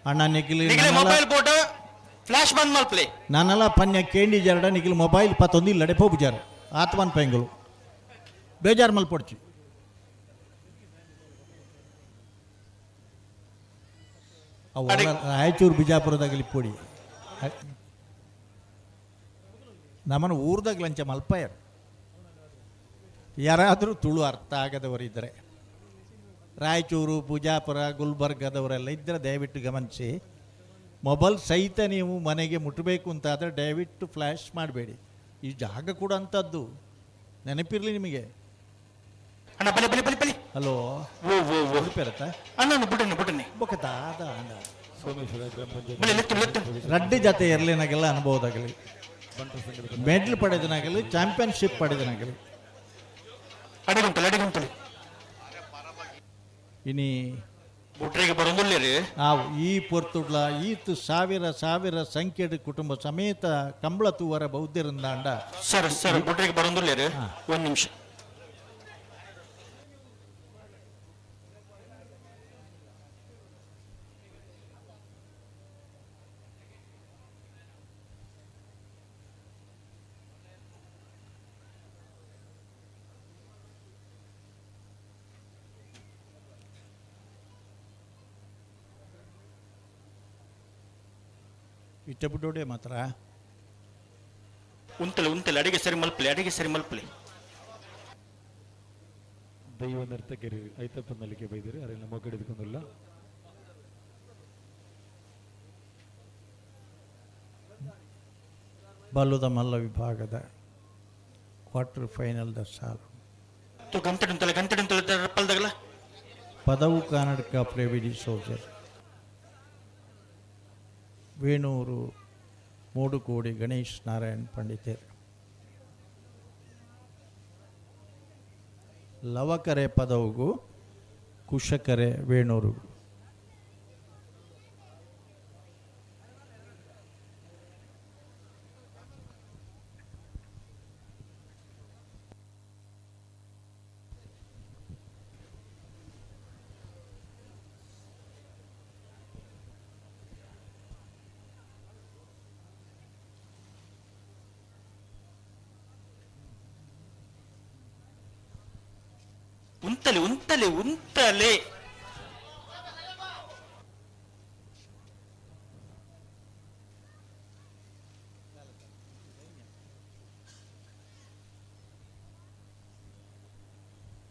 ಅಣ್ಣ ನಿಖಿಲ್ ನಿಗಲೆ ಮೊಬೈಲ್ ಬೋರ್ಡ್ ಫ್ಲಾಶ್ ಬಂದ್ ಮಲ್ಪ್ಲೆ. ನಾನೆಲ್ಲ ಪನ್ಯ ಕೇಂಡಿ ಜರಡ ನಿಖಿಲ್ ಮೊಬೈಲ್ ಪತ್ತೊಂದು ಇಲ್ಲಡೆ ಪೋಪುಜಾರ ಆತ್ಮನ್ ಪೆಂಗಳು ಬೇಜಾರು ಮಲ್ಪೊಡ್ಚಿ. ಅವು ರಾಯಚೂರು ಬಿಜಾಪುರದಾಗಲಿ ಪೊಡಿ ನಮ್ಮನ್ನು ಊರ್ದಾಗ ಲಂಚ ಮಲ್ಪಾಯರು. ಯಾರಾದರೂ ತುಳು ಅರ್ಥ ಆಗದವರಿದ್ದರೆ ರಾಯಚೂರು ಬಿಜಾಪುರ ಗುಲ್ಬರ್ಗದವರೆಲ್ಲ ಇದ್ದರೆ ದಯವಿಟ್ಟು ಗಮನಿಸಿ. ಮೊಬೈಲ್ ಸಹಿತ ನೀವು ಮನೆಗೆ ಮುಟ್ಟಬೇಕು ಅಂತಾದರೆ ದಯವಿಟ್ಟು ಫ್ಲ್ಯಾಶ್ ಮಾಡಬೇಡಿ. ಈ ಜಾಗ ಕೂಡ ಅಂಥದ್ದು ನೆನಪಿರಲಿ ನಿಮಗೆ. ಅಣ್ಣ ಬಲಿ ಬಲಿ ಬಲಿ ಬಲಿ. ಹಲೋ ಓ ಓ ಓ ಉಡುಪಿರತ್ತ ಅಣ್ಣ ಬುಡನೆ ಬುಡನೆ ಬೊಕ್ಕ ದಾದ ಅಣ್ಣ ಸೋಮೇಶ್ವರ ಗ್ರಾಮ ಪಂಚಾಯತ್ ಬಲಿ ಲೆತ್ತು ಲೆತ್ತು. ರಡ್ಡು ಜತೆ ಇರಲಿನಾಗೆಲ್ಲ ಅನುಭವದಾಗಲಿ, ಬಂಟರ ಸಂಘದ ಮೆಡ್ಲ್ ಪಡೆದನಾಗಲಿ, ಚಾಂಪಿಯನ್ಶಿಪ್ ಪಡೆದನಾಗಲಿ. ಅಡಿಗುಂಟಲಿ ಅಡಿಗುಂಟಲಿ. ಇನಿ ಬುಟ್ರಿಗೆ ಬರಂದುಲ್ಲೇರಿ. ನಾವು ಈ ಪೊರ್ತುಡ್ಲ ಈತ್ ಸಾವಿರ ಸಾವಿರ ಸಂಖ್ಯೆಡ್ ಕುಟುಂಬ ಸಮೇತ ಕಂಬಳ ತೂವರ ಬೌದ್ಧರಿಂದಾಂಡ. ಸರ್ ಸರ್ ಬುಟ್ರಿಗೆ ಬರಂದುಲ್ಲೇರಿ, ಒಂದು ನಿಮಿಷ. ಇಟ್ಟ ಬಿಡೋಡೆ ಮಾತ್ರ. ಉಂತಲೆ ಉಂತಲೆ, ಅಡಿಗೆ ಸರಿ ಮಲ್ಪಲೆ, ಅಡಿಗೆ ಸರಿ ಮಲ್ಪಲೆ. ದೈವ ನರ್ತಕರು ಐತಪ್ಪ ನಲಿಕೆ ಬೈದರು ಅರೆಲ್ಲ ಮೊಗ್ಗಡಿದುಕೊಂಡಿಲ್ಲ. ಬಲ್ಲುದ ಮಲ್ಲ ವಿಭಾಗದ ಕ್ವಾರ್ಟರ್ ಫೈನಲ್ದ ಸಾಲು. ಗಂಟೆ ಗಂಟೆ ಪಲ್ದಾಗಲ. ಪದವು ಕರ್ನಾಟಕ ಪ್ರವಿಡಿ ಸೋಜರ್ ವೇಣೂರು ಮೂಡುಕೋಡಿ ಗಣೇಶ್ ನಾರಾಯಣ್ ಪಂಡಿತರು. ಲವಕರೆ ಪದವುಗು ಕುಶಕರೆ ವೇಣೂರುಗು. ಉಂತಲೆ ಉಂತಲೆ ಉಂತಲೆ.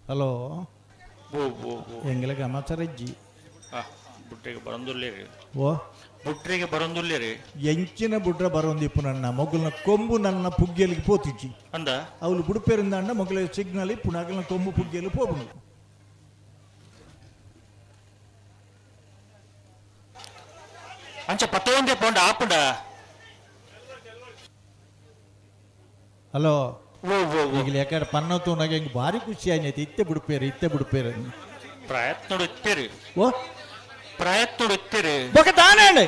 ಹಲೋ. ಬೋ ಬೋ ಬೋ. ಎಂಗಲ ಗಮಚರಜ್ಜಿ. ಬುಟ್ರಿಗೆ ಬರಂದುಲ್ಲೇರಿ. ಓ. ಬುಟ್ರಿಗೆ ಬರಂದುಲ್ಲೇರಿ. ಎಂಚಿನ ಬುಡ್ರ ಬರೋಂದಿಪ್ಪು ನನ್ನ ಮೊಗಲ್ನ ಕೊಂಬು ನನ್ನ ಪುಗ್ಗೆಲಿಗೆ ಪೋತಿಜ್ಜಿ. ಅಂದ. ಅವಳು ಬುಡುಪೇರಿಂದ ಅಂಡ ಮೊಗಲ ಸಿಗ್ನಲ್ ಇಪ್ಪು ಅಗಲ್ನ ಕೊಂಬು ಪುಗ್ಗೆಲು ಪೋಪುನು. ಅಂಚ ಪತ್ತೊಂದೇ ಪೋಂಡ ಆಪುಂಡ. ಹಲೋ. ಓ ಓ ಓ. ಈಗಲೇ ಯಾಕಂದ್ರೆ ಪನ್ನ ತೂನಾಗ ಹಿಂಗೆ ಭಾರಿ ಖುಷಿ ಆಯ್ತು, ಇತ್ತೆ ಬುಡುಪೇರು ಇತ್ತೆ ಬುಡುಪೇರು. ಪ್ರಯತ್ನ ಇತ್ತೇರಿ. ಓ. ಪ್ರಯತ್ನ ಇತ್ತೇರಿ. ಬೊಕ ತಾನೇ.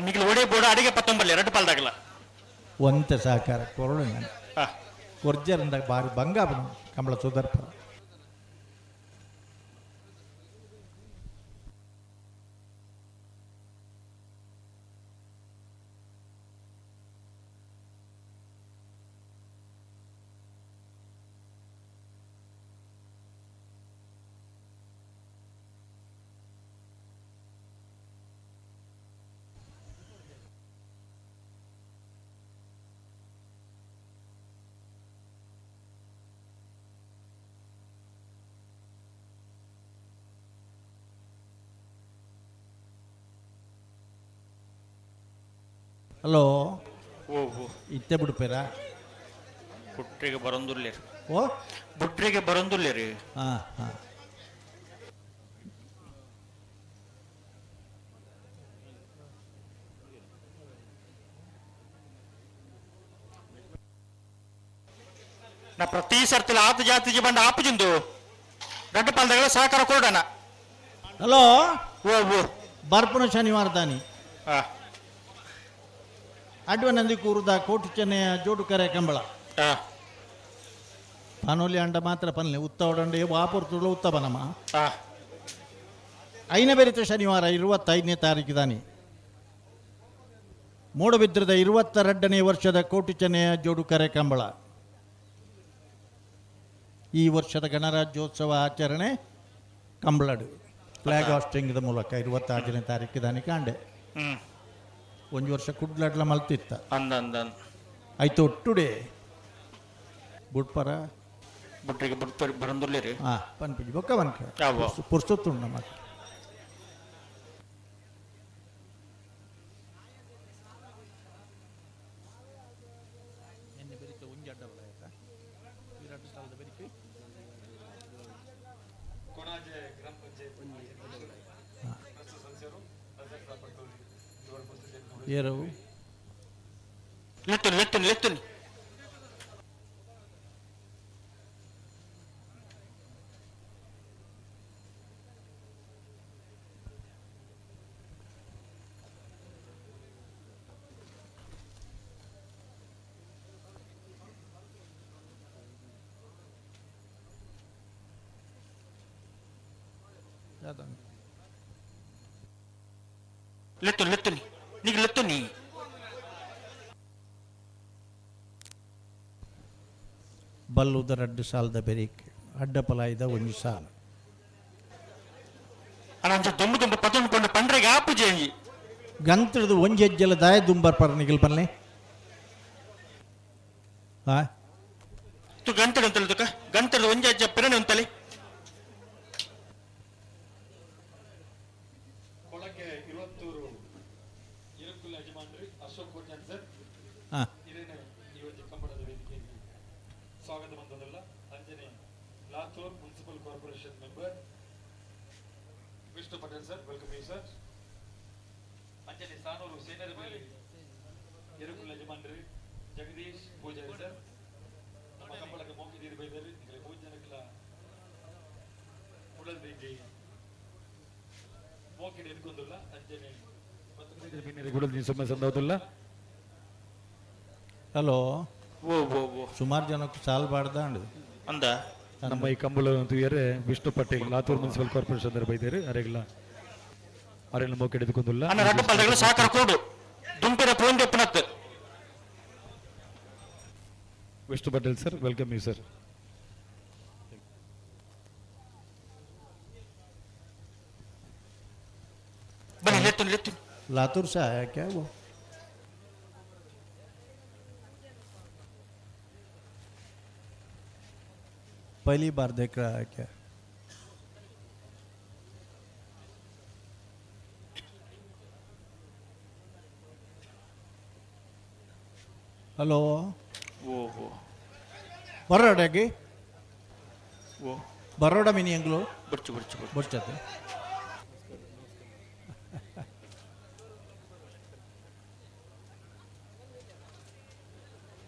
ನಿಗ್ಲು ಒಡೆ ಬೋಡ ಅಡಿಗೆ ಪತ್ತೊಂಬಲ್ಲಿ ಎರಡು ಪಾಲ್ದಾಗಲ. ಒಂತೆ ಸಹಕಾರ ಕೊರಳು ನಾನು ಕೊರ್ಜರಂದಾಗ ಭಾರಿ ಬಂಗ ಕಂಬಳ ಸುದರ್ಪ. ಹಲೋ. ಓ ಓ. ಇತ್ತೆ ಬಿಡ್ಪೇರಾ? ಬುಟ್ರಿಗೆ ಬರಂದುಲ್ಲೇರಿ. ಓ. ಬುಟ್ರಿಗೆ ಬರಂದುಲ್ಲೇರಿ. ಹಾಂ ಹಾಂ. ನಾ ಪ್ರತಿ ಸರ್ತಿಲ ಆತ ಜಾತಿ ಬಂಡ ಆಪುಜಿಂದು ರಡ್ಡು ಪಾಲ್ದಾಗಲ ಸಹಕಾರ ಕೊಡೋಣ. ಹಲೋ. ಓ ಓ. ಬರ್ಪುನ ಶನಿವಾರ ದಾನಿ. ಅಡ್ವನಂದಿ ಕೂರುದ ಕೋಟಿ ಚೆನ್ನೆಯ ಜೋಡು ಕರೆ ಕಂಬಳ. ಪನೋಲಿ ಅಂಡ ಮಾತ್ರ ಪನ್ಲೆ ಉತ್ತ ಒಡಂಡೆ ವಾಪುರ್ತುಳು ಉತ್ತ ಬನಮ. ಐನ ಬೆರಿತ ಶನಿವಾರ 25ನೇ ತಾರೀಕು ದಾನಿ ಮೂಡಬಿದ್ರದ 22ನೇ ವರ್ಷದ ಕೋಟಿ ಚೆನ್ನೆಯ ಜೋಡು ಕರೆ ಕಂಬಳ. ಈ ವರ್ಷದ ಗಣರಾಜ್ಯೋತ್ಸವ ಆಚರಣೆ ಕಂಬಳಡು ಫ್ಲಾಗ್ ಹಾಸ್ಟಿಂಗ್ದ ಮೂಲಕ 26ನೇ ತಾರೀಕು ದಾನಿ ಕಾಂಡೆ. ಒಂದು ವರ್ಷ ಕುಡ್ಲಡ್ಲ ಮಲ್ತಿತ್ತ. ಅಂದ ಅಂದ. ಆಯ್ತು ಒಟ್ಟುಡೆ ಬುಡ್ಪರ. ಬುಟ್ರಿಗೆ ಬುಟ್ಪರಿ ಬರಂದುಲ್ಲೇರಿ. ಹಾಂ ಪನ್ಪಿಜಿ ಬೊಕ್ಕ ಬನ್ಕ. ಯಾವ? ಪುರ್ಸೊತ್ತುಂಡು ನಮಗೆ. ಏರವು. ಲೆತ್ತುನಿ ಲೆತ್ತುನಿ ಲೆತ್ತುನಿ. ಲೆತ್ತುನಿ ಲೆತ್ತುನಿ ನಿಗ್ ಲೆತ್ತುನಿ. ಬಲ್ಲುದ ರಡ್ಡು ಸಾಲದ ಬೆರಿಕ್ ಅಡ್ಡಪಲಾಯ್ದ ಒಂಜಿ ಸಾಲ. ಅಣ್ಣ ಅಂಚ ದುಂಬು ದುಂಬು ಪತ್ತೊಂದು ಪಂಡ ಪಂಡ್ರೆಗೆ ಆಪುಜಿ. ಗಂತ್ರದ ಒಂಜಿ ಹೆಜ್ಜೆಲ ದಾಯ ದುಂಬರ್ ಪರ ನಿಗಿಲ್ ಪನ್ಲೆ ಹಾ. ತು ಗಂಟೆಡ್ ಅಂತಲ್ಲ ತುಕ ಗಂಟೆಡ್ ಒಂಜಿ ಹೆಜ್ಜೆ ಪಿರಣೆ ಅಂತಲೆ. ಕೊಳಕೆ ಇರುವತ್ತೂರು ಇರುಕುಲ ಯಜಮಾನ್ರಿ ಅಶೋಕ್ ಕೋಟ್ಯಾನ್ ಸರ್. ಹಾಂ. ಹಿರೇನ ಇವತ್ತು ಕಂಬಳದ ವೇದಿಕೆಗೆ ಸ್ವಾಗತ ಬಂದದಲ್ಲ. ಅಂಜನೆ Latur municipal corporation member Vishnu Patel sir, welcome you sir. ಅಂಜನೆ ಸಾನೂರು ಸೇನರಬೇಲಿ ಇರುಕುಲ ಯಜಮಾನ್ರಿ ಜಗದೀಶ್ ಪೂಜಾರಿ ಸರ್, ನಮ್ಮ ಕಂಬಳಕ್ಕೆ ಮೋಕಿ ನೀರು ಬೈದರು ನಿಮಗೆ ಪೂಜನಕ್ಲ ಉಡಲ್ ದಿಂಜಿ ಮೋಕಿಡಿ ಎದ್ಕೊಂದುಲ್ಲ. ಅಂಜನೆ ಸುಮ್ಮನೆ ಸಂದೋದಿಲ್ಲ. ಹಲೋ. ಓ ಓ ಓ. ಸುಮಾರು ಜನಕ್ಕೆ ಸಾಲ್ ಬಾಡ್ದಾಂಡು. ಅಂದ. ನಮ್ಮ ಈ ಕಂಬಳ ಅಂತುಯರೆ ವಿಷ್ಣು ಪಟೇಲ್ ಲಾತೂರ್ ಮುನ್ಸಿಪಲ್ ಕಾರ್ಪೊರೇಷನ್ ಅಂದ್ರೆ ಬೈದೇರು ಅರೆಗ್ಲ ಅರೆಗ್ಲ ಮೋಕೆ ಹಿಡಿದುಕೊಂದುಲ್ಲ. ಅಣ್ಣ ರಡ್ಡು ಪಾಲ್ದಾಗಲ ಸಹಕಾರ ಕೊಡು ದುಂಪಿರ ಪೋಂದೆ ಪುನತ್. Vishnu Patel sir, welcome you sir. Latur से आया क्या वो? पहली बार देख रहा है क्या? हलो ಓಹೋ बरोडागी ಓ बरोडा मिनी अंगलो ಬುಡ್ಚು ಬುಡ್ಚು ಬುಡ್ಚು ಬೊಡ್ಚತೆ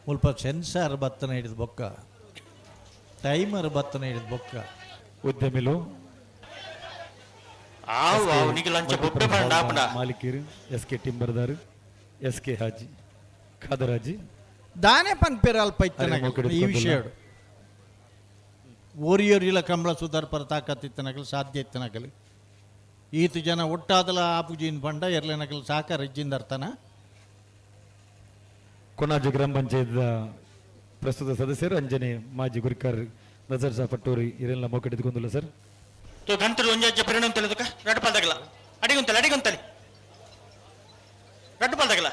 ಮುಲ್ಪ ಸೆನ್ಸಾರ್ ಬತ್ತನ ಹಿಡಿದು ಬೊಕ್ಕ ಟೈಮರ್ ಬತ್ತನ ಹಿಡಿದು ಬೊಕ್ಕ ಉದ್ಯಮಿಲು ಆವು ಆವು ನಿಗೆ ಲಂಚ ಬೊಬ್ಬೆ ಪಂಡ ಆಪುಂಡ ಮಾಲೀಕರು ಎಸ್ ಕೆ ಟಿಂಬರ್ದಾರ್ ಎಸ್ ಕೆ ಹಾಜಿ ಖಾದರ್ ಹಾಜಿ ದಾನೆ ಪನ್ಪೇರು ಅಲ್ಪ ಇತ್ತನ ಅರೆ ಮೋಕಡಿ ಈ ವಿಷಯ ಓರಿಯೋರಿಲ ಕಂಬಳ ಸುಧಾರ್ಪರ ತಾಕತ್ತಿತ್ತನಕಲು ಸಾಧ್ಯ ಇತ್ತನಕಲು ಈತ ಜನ ಒಟ್ಟಾದಲ ಆಪುಜಿನ್ ಪಂಡ ಎರ್ಲೆನಕಲು ಸಾಕಾರ ಇಜ್ಜಿಂದ ಅರ್ಥನ ಕೊನಾಜು ಗ್ರಾಮ ಪಂಚಾಯತ್ ಪ್ರಸ್ತುತ ಸದಸ್ಯರು ಅಂಜನೆ ಮಾಜಿ ಗುರಿಕಾರ್ ನಜರ್ ಶಾ ಪಟ್ಟೂರಿ ಇರೆಲ್ಲ ಮೋಕಡಿದ್ಕೊಂದಿಲ್ಲ ಸರ್ ತೋ ಗಂಟಲು ಒಂಜಿ ಪರಿಣಾಮ ತಿಳಿದಕ ರಡ್ಡು ಪಾಲ್ದಾಗಲ ಅಡಿಗುಂತಲೆ ಅಡಿಗುಂತಲೆ ರಡ್ಡು ಪಾಲ್ದಾಗಲ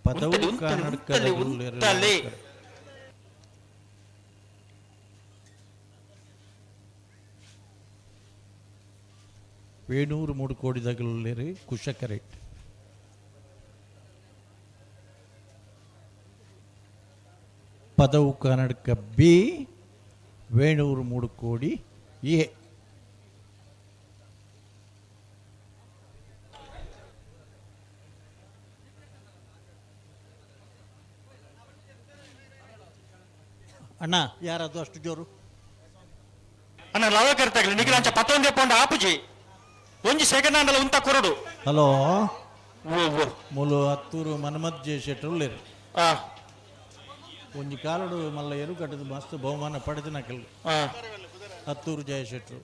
ಪದವು ಉಂತಲೆ, ಉಂತಲೆ, ಕನ್ನಡಕದ ಉಂತಲೆ. ವೇಣೂರು ಮೂಡು ಕೋಡಿ ದಗಲುಲ್ಲೇರು ಕುಶಕರೆಟ್ ಪದವು ಕನ್ನಡಕ ಬಿ ವೇಣೂರು ಮೂಡು ಕೋಡಿ ಎ. ಅಣ್ಣ ಯಾರದು ಅಷ್ಟು ಜೋರು? ಅಣ್ಣ ಲವ ಕರ್ತಾಗಲಿ ನಿಗೆ ಲಂಚ ಪತ್ತೊಂದೇ ಪೌಂಡ್ ಆಪುಜಿ ಒಂಜಿ ಸೆಕೆಂಡ್ ಆಂಡಲ ಉಂತ ಕೊರಡು. ಹಲೋ. ಓ ಓ. ಮೂಲು ಹತ್ತೂರು ಮನ್ಮಥ್ ಜೆ ಶೆಟ್ಟರು ಆ. ಒಂಜಿ ಕಾಲಡು ಮಲ್ಲ ಎರು ಕಟ್ಟದ ಮಸ್ತ್ ಬಹುಮಾನ ಪಡೆದ ನಕಲು. ಆ. ಹತ್ತೂರು ಜಯ ಶೆಟ್ಟರು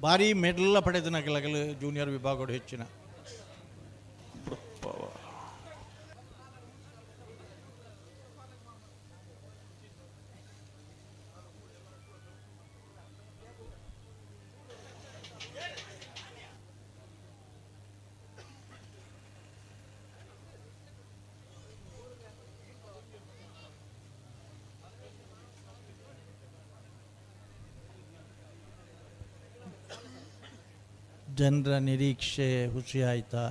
ಭಾರಿ ಮೆಡಲ್ ಪಡೆದ ನಕಲಗಲು ಜೂನಿಯರ್ ವಿಭಾಗಡು ಹೆಚ್ಚಿನ. ಜನರ ನಿರೀಕ್ಷೆ ಹುಸಿ ಆಯ್ತಾ?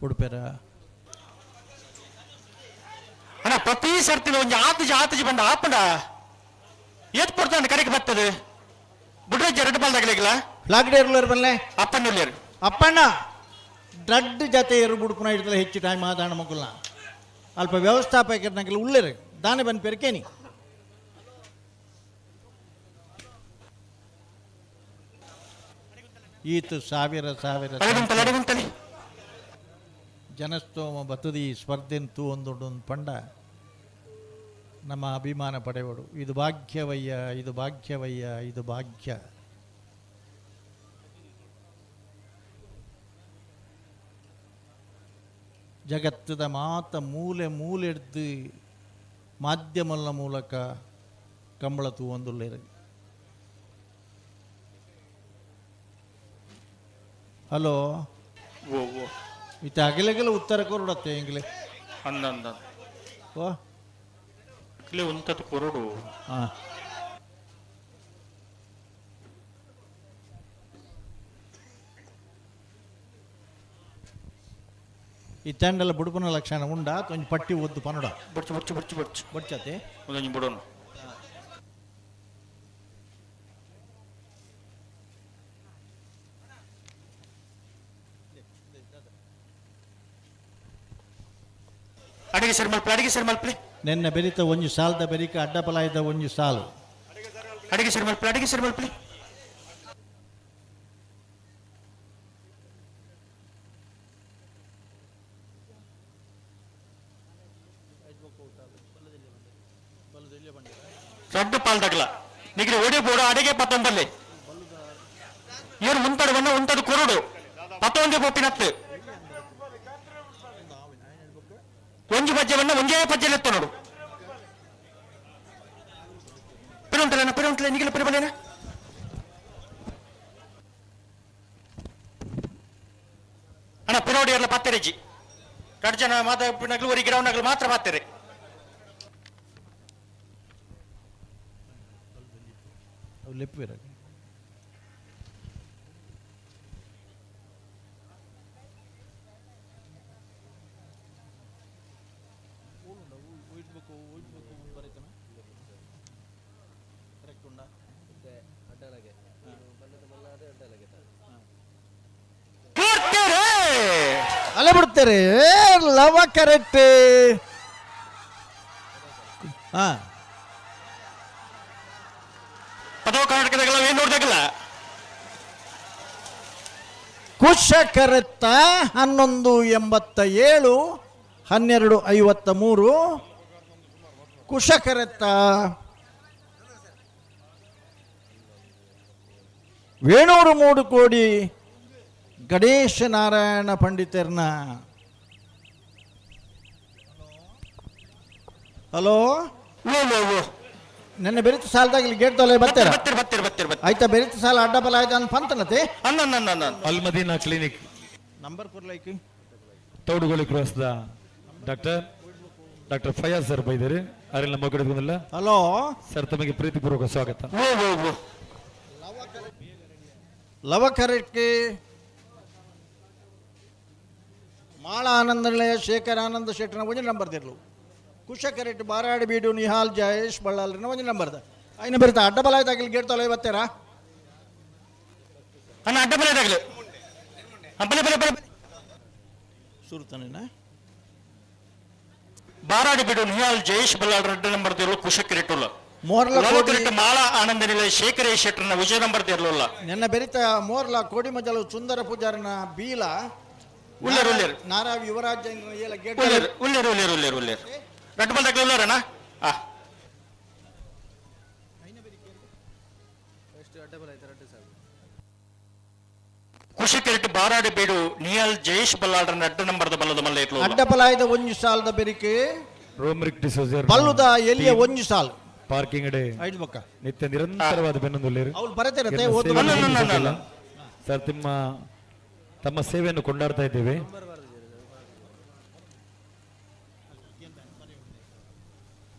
ಉಡುಪೆರ ಅಣ್ಣ ಪ್ರತಿ ಸರ್ತಿನ ಒಂಜಿ ಆತಜಿ ಆತಜಿ ಬಂಡ ಆಪುಂಡ ಏತ್ ಪೊಡ್ತಾಂಡ ಕಡೆಗೆ ಬರ್ತದೆ ಬುಡ್ರಜ್ಜ ರಡ್ಡು ಪಾಲ್ದಾಗಲಿಲ್ಲ. ಫ್ಲಾಗ್ ಡೇರ್ಲರ್ ಬಲ್ಲೆ. ಅಪ್ಪಣ್ಣುಲ್ಲೇರು. ಅಪ್ಪಣ್ಣ ಡ್ರಡ್ ಜತೆ ಎರು ಬುಡ್ಪುನ ಹಿಡ್ದಲ ಹೆಚ್ಚು ಟೈಮ್ ಆದಾಣ ಮಗುಲ್ನ ಅಲ್ಪ ವ್ಯವಸ್ಥಾಪಕರ್ನಗೆಲ್ಲ ಉಳ್ಳೇರು ದಾನೆ ಬಂದು ಪೆರ್ಕೇನಿ. ಈತ ಸಾವಿರ ಸಾವಿರ ಅಡಿಗುಂತಲೆ ಅಡಿಗುಂತಲೆ ಜನಸ್ತೋಮ ಬತ್ತದಿ ಸ್ಪರ್ಧೆನ್ ತೂ ಒಂದುಂಡು ಪಂಡ ನಮ್ಮ ಅಭಿಮಾನ ಪಡೆಯೋಡು. ಇದು ಭಾಗ್ಯವಯ್ಯ, ಇದು ಭಾಗ್ಯವಯ್ಯ, ಇದು ಭಾಗ್ಯ. ಜಗತ್ತದ ಮಾತ ಮೂಲೆ ಮೂಲೆ ಹಿಡ್ದು ಮಾಧ್ಯಮದ ಮೂಲಕ ಕಂಬಳ ತೂ ಒಂದುಳ್ಳೇರು. ಹಲೋ. ಓ ಓ. ಇತ್ತ ಅಗಲೆಗೆಲ್ಲ ಉತ್ತರ ಕೊರಡತ್ತೆ ಇಂಗ್ಲೆ. ಅಂದ ಅಂದ. ಓ. ಇಲ್ಲಿ ಉಂತದ ಕೊರಡು. ಹಾಂ. ಈ ತಂಡಲ ಬುಡುಪನ ಲಕ್ಷಣ ಉಂಡ ಒಂಜಿ ಪಟ್ಟಿ ಒದ್ದು ಪನಡ. ಬುಡ್ಚು ಬುಡ್ಚು ಬುಡ್ಚು ಬುಡ್ಚು. ಬೊಡ್ಚತೆ. ಒಂದೊಂಜಿ ಬುಡೋನು ಅಡಿಗೆ ಸರಿ ಮಲ್ಪಲೆ ಅಡಿಗೆ ಸರಿ ಮಲ್ಪಲೆ. ನೆನ್ನೆ ಬೆರಿತ ಒಂಜಿ ಸಾಲ್ದ ಬೆರಿಕ ಅಡ್ಡಪಲಾಯ್ದ ಒಂಜಿ ಸಾಲು. ಅಡಿಗೆ ಸರಿ ಮಲ್ಪಲೆ ಅಡಿಗೆ ಸರಿ ಮಲ್ಪಲೆ. ರಡ್ಡು ಪಾಲ್ದಾಗಲ ನಿಗ್ರೆ ಒಡೆ ಬೋಡ ಅಡಿಗೆ ಪತ್ತೊಂಬಲ್ಲಿ ಏನು ಮುಂತಾಡು ಬಣ್ಣ ಉಂತಾಡು ಕೊರಡು. ಪತ್ತೊಂದು ಪೋಪಿನತ್ತು ಒಂಜಿ ಪಜ್ಜೆವನ್ನ ಒಂಜೇ ಪಜ್ಜೆಲೆತ್ತ ನೋಡು. ಪಿರುಂಟಲೇನ ಪಿರುಂಟಲೆ ನಿಗಿಲ ಪಿರುಬಲೇನ. ಅಣ್ಣ ಪಿರೋಡಿ ಎಲ್ಲ ಪತ್ತೆರೆಜಿ ರಡ್ಡು ಜನ ಮಾತಾಡ್ನಗ್ಲು ಒರಿ ಗಿರವನಗ್ಲು ಮಾತ್ರ ಪಾತ್ತೆರೆ. ಅವು ಲೆಪ್ಪುವೆರ. ಪೂರ್ತಿರೇ. ಅಲ್ಲೇ ಬಿಡ್ತಾರೆ ಲವ ಕರೆಕ್ಟ್. ಹಾ. ಪದವ ಕರ್ನಾಟಕದಾಗಲ್ಲ ಏನು ನೋಡ್ದಾಗಲ್ಲ. ಕುಶ ಕರೆತ್ತ 11.87, 12.53. ಕುಶ ಕರೆತ್ತ ವೇಣೂರು ಮೂಡು ಕೋಡಿ ಗಣೇಶ ನಾರಾಯಣ ಪಂಡಿತರ್ನ. ಹಲೋ. ಓ ಓ ಓ. ನನ್ನ ಬೆರಿತ ಸಾಲದಾಗ ಇಲ್ಲಿ ಗೇಟ್ ತೊಲೆ ಬರ್ತೀರ? ಬತ್ತಿರ್ ಬತ್ತಿರ್ ಬತ್ತಿರ್ ಬತ್ತಿರ್. ಆಯ್ತಾ, ಬೆರಿತ ಸಾಲ ಅಡ್ಡ ಬಲ ಆಯ್ತು ಅಂತ ಪಂತನತೆ. ಅನ್ನ ಅನ್ನ ಅನ್ನ. ಅಲ್ಮದೀನಾ ಕ್ಲಿನಿಕ್ ನಂಬರ್ ಕೊಡ್ಲೈಕ್. ತೌಡುಗೋಳಿ ಕ್ರಾಸ್ದ ಡಾಕ್ಟರ್ ಡಾಕ್ಟರ್ ಫಯಾಜ್ ಸರ್ ಬೈದಾರೆ. ಅವರೆಲ್ಲ ನಮ್ಮ ಕಡೆ ಬಂದಿಲ್ಲ. ಹಲೋ. ಸರ್, ತಮಗೆ ಪ್ರೀತಿಪೂರ್ವಕ ಸ್ವಾಗತ. ಓ ಓ ಓ. ಲವಕರಕ್ಕೆ ಮಾಳ ಆನಂದನಿಲಯ ಶೇಖರ್ ಆನಂದ ಶೆಟ್ಟನ ಒಂಜಿ ನಂಬರ್ ದಿರ್ಲು. ಕುಶ ಕರೆಕ್ಟ್ ಬಾರಾಡಿ ಬೀಡು ನಿಹಾಲ್ ಜಯೇಶ್ ಬಳ್ಳಾಲ್ರನ ಒಂಜಿ ನಂಬರ್ದ. ಐನ ಬೆರಿತ ಅಡ್ಡ ಬಲ ಆಯ್ತು ಅಲ್ಲಿ ಗೇಟ್ ತೊಲೆ ಬರ್ತೀರಾ? ಅಣ್ಣ ಅಡ್ಡ ಬಲ ಇದಾಗಲಿ. ಬಲೆ ಬಲೆ ಬಲೆ. ಸುರುತಾನೇನ. ಬಾರಾಡಿ ಬಿಡು ನಿಹಾಲ್ ಜಯೇಶ್ ಬಲ್ಲಾಳ್ ರೆಡ್ಡ ನಂಬರ್ ದಿರ್ಲು ಕುಶ ಕಿರಿಟುಲ್ಲ. ಮೋರ್ಲ ಕೋಡಿ ಲವಕರಿಟ್ ಮಾಳಾ ಆನಂದ ನಿಲಯ ಶೇಖರ ಶೆಟ್ಟರ್ನ ವಿಜಯ ನಂಬರ್ ದಿರ್ಲುಲ್ಲ. ನೆನ್ನ ಬೆರಿತ ಮೋರ್ಲ ಕೋಡಿಮಜಲು ಸುಂದರ ಪೂಜಾರನ ಬೀಲ. ಉಲ್ಲೇರು, ಉಲ್ಲೇರು. ನಾರಾವಿ ಯುವರಾಜ್ ಏಲ ಗೇಟ್. ಉಲ್ಲೇರು ಉಲ್ಲೇರು ಉಲ್ಲೇರು ಉಲ್ಲೇರು ಉಲ್ಲೇರು. ರಡ್ಡು ಬಲ್ದಾಗಲಿ ಉಲ್ಲೇರಣ್ಣ. ಆ ಕುಶಿ ಕಿರಿಟ್ ಬಾರಾಡಿ ಬೀಡು ನಿಹಾಲ್ ಜಯೇಶ್ ಬಲ್ಲಾಳ್ರನ್ನ ಅಡ್ಡ ನಂಬರ್ದ ಬಲ್ಲದ ಮಲ್ಲ ಇಟ್ಲು. ಅಡ್ಡ ಬಲಾಯದ ಒಂಜಿ ಸಾಲದ ಬೆರಿಕೆ ರೋಮರಿಕ್ ಡಿಸೋಜರ್ ಬಲ್ಲುದ ಎಲ್ಲಿಯ ಒಂಜಿ ಸಾಲು ಪಾರ್ಕಿಂಗ್ ಅಡೆ ಐದು ಬಕ್ಕ. ನಿತ್ಯ ನಿರಂತರವಾದ ಬೆನ್ನೊಂದುಲ್ಲೇರು. ಅವ್ರು ಬರತಿರತ್ತೆ ಓದು. ಅಲ್ಲ, ಅಲ್ಲ, ಅಲ್ಲ, ಅಲ್ಲ. ಸರ್, ನಿಮ್ಮ ತಮ್ಮ ಸೇವೆಯನ್ನು ಕೊಂಡಾಡ್ತಾ ಇದ್ದೇವೆ.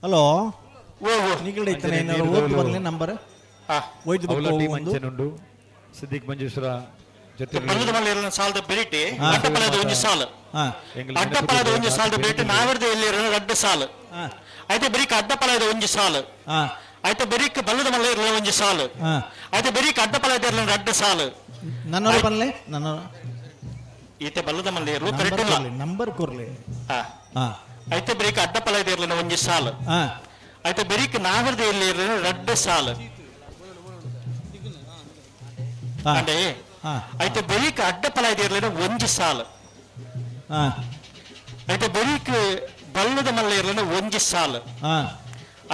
ಹಲೋ. ಓ ಓ. ನಿಗಡ ಇತ್ತನೆ ಏನಾರು ಓದು ಬರ್ಲಿ ನಂಬರ್. ಆ ಒಯ್ದು ಅವಲ ಬುಕ್ಕ ಟೀಮ್ ಒಂದು. ಅಂಚೆನುಂಡು ಸಿದ್ದಿಕ್ ಮಂಜೇಶ್ವರ ಜೊತೆ ಬಲ್ಲದ ಮಲ್ಲ ಇರಲಿನ ಸಾಲದ ಬೆರಿಟಿ ಅಡ್ಡ ಬಲದ ಒಂಜಿ ಸಾಲು. ಹಾ. ಅಡ್ಡ ಪಲದ ಒಂಜಿ ಸಾಲದ ಬೆರಿಟಿ ನಾವರ್ದ ಎಲ್ಲಿ ಇರಲಿನ ರಡ್ಡ ಸಾಲು. ಹಾ. ಐತೆ ಬೆರಿಕ್ ಅಡ್ಡ ಪಲದ ಒಂಜಿ ಸಾಲು. ಹಾ. ಐತೆ ಬೆರಿಕ್ ಬಲ್ಲದ ಮಲ್ಲ ಇರಲಿನ ಒಂಜಿ ಸಾಲು. ಹಾ. ಐತೆ ಬೆರಿಕ್ ಅಡ್ಡ ಪಲದ ಇರಲಿನ ರಡ್ಡ ಸಾಲು. ನನ್ನವರು ಬನ್ಲೆ ನನ್ನ. ಈತೆ ಬಲ್ಲದ ಮಲ್ಲ ಇರಲು ನಂಬರ್ ಕರೆಕ್ಟ್ ಇಲ್ಲ. ಕೊರ್ಲಿ ನಂಬರ್ ಕೊರ್ಲಿ. ಹಾ. ಹಾ. ಐತೆ ಬೆರಿಕ್ ಅಡ್ಡ ಪಲದ ಇರಲಿನ ಒಂಜಿ ಸಾಲು. ಹಾ. ಐತೆ ಬೆರಿಕ್ ನಾವರ್ದ ಎಲ್ಲಿ ಇರಲಿನ ರಡ್ಡ ಸಾಲು. ಹಾ. ಅಂಡೆ ಹಾ. ಐತೆ ಬೆರಿಕ್ ಅಡ್ಡ ಪಲದ ಇರಲಿನ ಒಂಜಿ ಸಾಲು. ಹಾ. ಐತೆ ಬೆರಿಕ್ ಬಲ್ಲದ ಮಲ್ಲ ಇರಲಿನ ಒಂಜಿ ಸಾಲು. ಹಾ.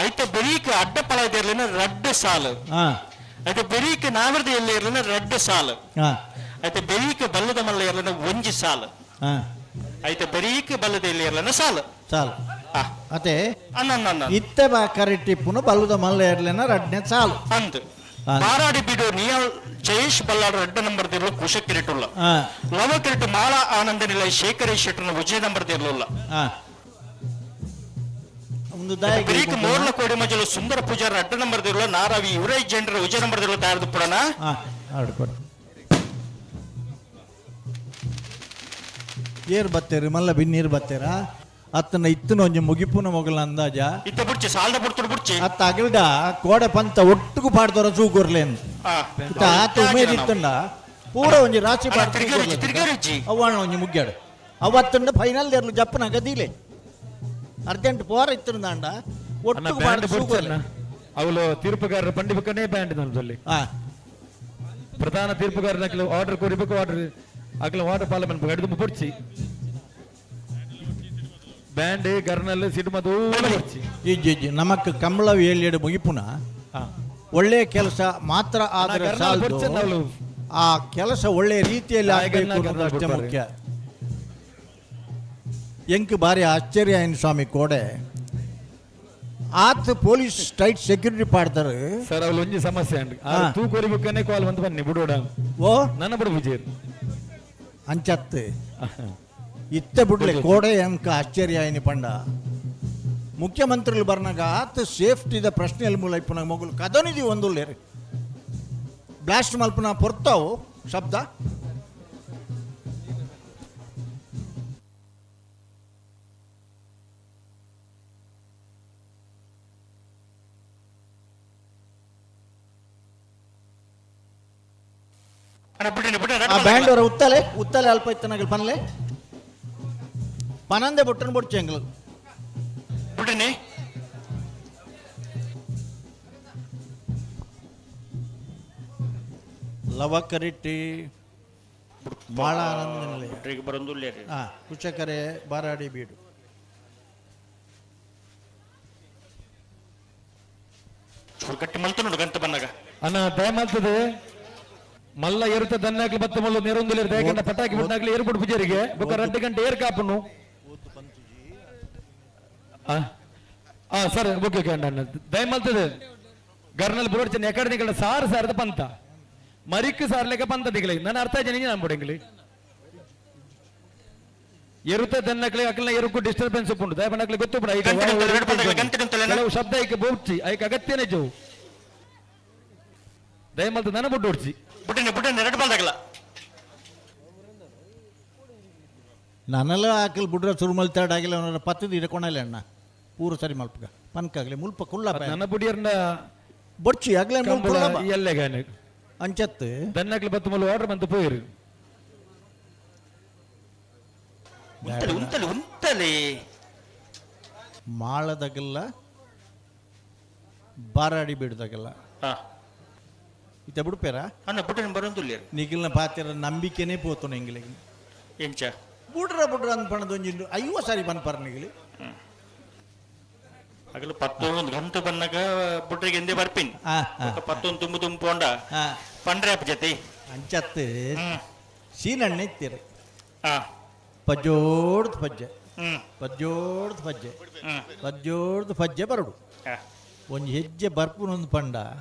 ಐತೆ ಬೆರಿಕ್ ಅಡ್ಡ ಪಲದ ಇರಲಿನ ರಡ್ಡ ಸಾಲು. ಹಾ. ಐತೆ ಬೆರಿಕ್ ನಾವರ್ದ ಎಲ್ಲಿ ಇರಲಿನ ರಡ್ಡ ಸಾಲು. ಹಾ. ಐತೆ ಬೆರಿಕ್ ಬಲ್ಲದ ಮಲ್ಲ ಇರಲಿನ ಒಂಜಿ ಸಾಲು. ಹಾ. ಐತೆ ಬೆರಿಕ್ ಬಲ್ಲದ ಎಲ್ಲಿ ಇರಲಿನ ಸಾಲು. ಸಾಲು. ಆ ಅತೆ. ಅನ್ನ ಅನ್ನ ಅನ್ನ. ಇತ್ತೆ ಬಾ ಕರೆಕ್ಟ್ ಇಪ್ಪುನು ಬಲ್ಲುದ ಮಲ್ಲ ಇರ್ಲಿನ ರಡ್ನೆ ಸಾಲು. ಅಂದು ಹಾ. ಬಾರಾಡಿ ಬಿಡು ನಿಯಲ್ ಜಯೇಶ್ ಬಲ್ಲಾಳ್ ರಡ್ಡ ನಂಬರ್ ದಿರ್ಲು ಕುಶ ಕಿರಿಟುಲ್ಲ. ಹಾ. ಲವ ಕಿರಿಟು ಮಾಳಾ ಆನಂದ ನಿಲಯ ಶೇಖರ ಶೆಟ್ಟರ್ನ ವಿಜಯ ನಂಬರ್ ದಿರ್ಲುಲ್ಲ. ಹಾ. ಒಂದು ದಾಯ. ಬೆರಿಕ್ ಮೋರ್ಲ ಕೋಡಿ ಮಜಲು ಸುಂದರ ಪೂಜಾರ ಅಡ್ಡ ನಂಬರ್ ದಿರ್ಲು ನಾರಾವಿ ಯುವರಾಜ್ ಜೆಂಡ್ರ ವಿಜಯ ನಂಬರ್ ದಿರ್ಲು ತಯಾರದು ಪುಡಣ. ಹಾ ಆಡ್ಕೊಡು ಏರ್ ಬತ್ತೇರಿ ಮಲ್ಲ ಬಿನ್ನೀರು ಬತ್ತೇರಾ ಅತ್ತನ ಇತ್ತನ ಒಂಜಿ ಮುಗಿಪುನ ಮೊಗಲ ಅಂದಾಜ. ಇತ್ತೆ ಬುಡ್ಚಿ ಸಾಲ್ದ ಬುಡ್ತುಡು ಬುಡ್ಚಿ. ಅತ್ತ ಅಗಲ್ಡ ಕೋಡೆ ಪಂತ ಒಟ್ಟುಗು ಪಾಡ್ದೊರ ತೂಕೊರ್ಲೇನ್. ಆ. ಇತ್ತ ಆತ ಉಮೇದ್ ಇತ್ತಂಡ ಪೂರ ಒಂಜಿ ರಾಶಿ ಅಣ್ಣ, ಪಾಡ್. ತಿರ್ಗೇರುಜ್ಜಿ, ತಿರ್ಗೇರುಜ್ಜಿ. ಅವ್ವಾಣ ಒಂಜಿ ಮುಗ್ಯಾಡು ಅವತ್ತಂಡ ಫೈನಲ್ ದೇರ್ಲು ಜಪ್ಪನ ಗದೀಲೆ ಅರ್ಜೆಂಟ್ ಪೋರ ಇತ್ತಂಡ ಅಣ್ಣ ಒಟ್ಟುಗು ಬ್ಯಾಂಡ್ ಪಾಡ್ ತೂಕೊರ್ಲೆ. ಅವಳು ತೀರ್ಪುಗಾರರ ಪಂಡಿ ಬಕ್ಕನೇ ಬ್ಯಾಂಡ್ ನಮ್ಮಲ್ಲಿ. ಆ. ಪ್ರಧಾನ ತೀರ್ಪುಗಾರನ ಆರ್ಡರ್ ಕೊರಿಬೇಕು ಆರ್ಡರ್ ಅಕ್ಲ ವಾಟರ್ ಪಾರ್ಲಿಮೆಂಟ್ ಅಡಿದು ಪೊಡ್ಚಿ ಬ್ಯಾಂಡ್ ಗರ್ನಲ್ ಸಿಡುಮದು ಪೊಡ್ಚಿ. ಇಜ್ಜಿ ಇಜ್ಜಿ, ನಮಕ್ ಕಂಬಳ ಏಳೇಡು ಮುಗಿಪುನ ಹಾ. ಒಳ್ಳೆ ಕೆಲಸ ಮಾತ್ರ ಆದ್ರೆ ಕರ್ನಾಲ್ ಸಾಲದು. ಪೊಡ್ಚಿ ಅವಳು. ಆ ಕೆಲಸ ಒಳ್ಳೆಯ ರೀತಿಯಲ್ಲಿ ಆಗಬೇಕು ಅನ್ನೋದು ಅಷ್ಟೇ ಮುಖ್ಯ. ಎಂಕ್ ಭಾರಿ ಆಶ್ಚರ್ಯ ಆಯ್ನ ಸ್ವಾಮಿ ಕೋಡೆ ಆತ್ ಪೊಲೀಸ್ ಟೈಟ್ ಸೆಕ್ಯೂರಿಟಿ ಪಾಡ್ತಾರೆ. ಸರ್, ಅವಳು ಒಂಜಿ ಸಮಸ್ಯೆ ಅಂಡ್ ಹಾ. ತೂ ಕೋರಿ ಬುಕ್ಕನೆ ಕಾಲ್ ಬಂದು ಬನ್ನಿ ಬಿಡೋಡ. ಓ. ನನ್ನ ಬಿಡು ವಿಜಯ್. ಅಂಚತ್ತು ಇತ್ತೆ ಬಿಡ್ಲೆ ಕೋಡೆ ಎಂಕ ಆಶ್ಚರ್ಯ ಆಯ್ನಿ ಪಂಡ ಮುಖ್ಯಮಂತ್ರಿಗಳು ಬರ್ನಾಗ ಆತ ಸೇಫ್ಟಿದ ಪ್ರಶ್ನೆಯಲ್ಲಿ ಮೂಲ ಇಪ್ಪನಾಗ ಮಗುಲು ಕದನಿದಿ ಒಂದುಲ್ಲೇರಿ ಬ್ಲಾಸ್ಟ್ ಮಲ್ಪನ ಪೊರ್ತಾವು ಶಬ್ದ. ಅಣ್ಣ ಬಿಡ್ರಿ ಬಿಡ್ರಿ. ಆ ಬ್ಯಾಂಡ್ ಅವರ ಉತ್ತಲೆ ಉತ್ತಲೆ ಅಲ್ಪ ಇತ್ತನಾಗಲ್ ಪನ್ಲೆ ಪನಂದೆ ಬೊಟ್ಟನ್ ಬೊಡ್ಚೆ ಎಂಗ್ಲು. ಬಿಡ್ರಿ. ಲವಕರಿಟ್ಟಿ ಭಾಳ ಆನಂದ ನಿಲಯ. ಬಿಡ್ರಿಗೆ ಬರೋದುಲ್ಲೇರಿ. ಹಾ, ಕುಚಕರೆ ಬಾರಾಡಿ ಬೀಡು. ಚೂರು ಗಟ್ಟಿ ಮಲ್ತು ನೋಡು ಗಂತ ಬಂದಾಗ. ಅಣ್ಣ, ದಯಮಾಲ್ತದೆ ಮಲ್ಲ ಎರುತ ದನ್ನಾಗ್ಲಿ ಬತ್ತ ಮಲ್ಲು ನೆರೊಂದುಲೇರು ದಯಕಂಡ ಪಟಾಕಿ ಬಿಟ್ಟಾಗ್ಲಿ ಏರ್ಪೋರ್ಟ್ ಪೂಜಾರಿಗೆ ಬೊಕ್ಕ ರಡ್ಡು ಗಂಟೆ ಏರ್ ಕಾಪುನು. ಆ ಆ, ಸರ್, ಓಕೆ ಓಕೆ ಅಣ್ಣ. ಅಣ್ಣ, ದಯಮಾಲ್ತದೆ ಗರ್ನಲ್ ಬುರೋಡ್ಚನ್ ಎಕಡೆ ನಿಗಳ ಸಾರು ಸಾರದ ಪಂತ ಮರಿಕ್ ಸಾರ್ಲೆಕ ಪಂತ ದಿಗಲೆ ನಾನು ಅರ್ಥ ಜನ ನಾನು ಬುಡಂಗ್ಲಿ ಎರುತ ದನ್ನಕ್ಲೆ ಅಕಲ್ನ ಎರುಕು ಡಿಸ್ಟರ್ಬೆನ್ಸ್ ಉಂಟು ದಯಪಣ್ಣಕ್ಲೆ ಗೊತ್ತು ಬಿಡ ಈಗ. ಗಂಟೆ ಗಂಟೆ ಎರಡು ಪಂತಗಳ ಗಂಟೆ ಗಂಟೆಲೆನ? ಕೆಲವು ಶಬ್ದ ಐಕೆ ಬೋಡ್ಚಿ ಐಕೆ ಅಗತ್ಯನೇ ಜೋ ದಯಮಲ್ತ ನನ್ನ ಬುಡ್ಡು ಓಡ್ಚಿ. ಬಿಡ್ರಿ ಬಿಡ್ರಿ, ಎರಡು ಬಾಲ್ದಾಗಲ್ಲ. ನನ್ನೆಲ್ಲ ಹಾಕಲ್ ಬುಡ್ರ ಸುರು ಮಲ್ತಾಡ್ ಆಗಿಲ್ಲ ಅವನ ಪತ್ತದ ಇಡ್ಕೊಳಲ್ಲ ಅಣ್ಣ ಪೂರ ಸರಿ ಮಲ್ಪಗ ಪನ್ಕಾಗ್ಲಿ ಮುಲ್ಪ ಕುಲ್ಲ. ನನ್ನ ಬುಡಿಯರ್ನ. ಬೊಡ್ಚಿ ಆಗ್ಲೇ ಮುಲ್ಪ ಕಂಬಳ ಕುಲ್ಲ. ಎಲ್ಲೆಗಾನೆ. ಅಂಚತ್ತು. ದನ್ನಕ್ಲೆ ಬತ್ತು ಮುಲ್ಲು ಆರ್ಡರ್ ಬಂತು ಪೋಯಿರು. ಉಂತಲೆ ಉಂತಲೆ ಉಂತಲೆ. ಮಾಳದಾಗಲ್ಲ ಬಾರಾಡಿ ಬಿಡ್ದಾಗಲ್ಲ. ಹಾ. ಇತ್ತ ಬಿಡ್ಪೇರ. ಅಣ್ಣ, ಬಿಡ್ರಿ ಬರೋದುಲ್ಲೇರಿ. ನಿಗಿಲ್ನ ಪಾತಿರ ನಂಬಿಕೆನೇ ಪೋತು ಎಂಗ್ಲಿಗೆ. ಎಂಚ? ಬುಡ್ರ ಬುಡ್ರ ಅಂದ್ ಪಣದ ಒಂಜಿ ಐವ ಸಾರಿ ಬನ್ಪಾರ ನಿಗಿಲಿ. ಅಗಲು ಪತ್ತೊಂದು ಗಂಟೆ ಬಂದಾಗ ಬುಡ್ರಿಗೆ ಎಂದೇ ಬರ್ಪಿನ್. ಆ, ಆ. ಪತ್ತೊಂದು ತುಂಬು ತುಂಬು ಪೋಂಡ. ಆ. ಪಂಡ್ರೆ ಅಪ್ಪ ಜೊತೆ. ಅಂಚತ್ತು. ಹ್ಮ್. ಸೀನಣ್ಣ ಇತ್ತೀರಿ. ಹಾ. ಪಜ್ಜೋಡ್ದು ಪಜ್ಜೆ. ಹ್ಮ್. ಪಜ್ಜೋಡ್ದು ಪಜ್ಜೆ. ಹ್ಮ್. ಪಜ್ಜೋಡ್ದು ಪಜ್ಜೆ ಬರಡು. ಹಾ. ಒಂಜಿ ಹೆಜ್ಜೆ ಬರ್ಪುನೊಂದು ಪಂಡ.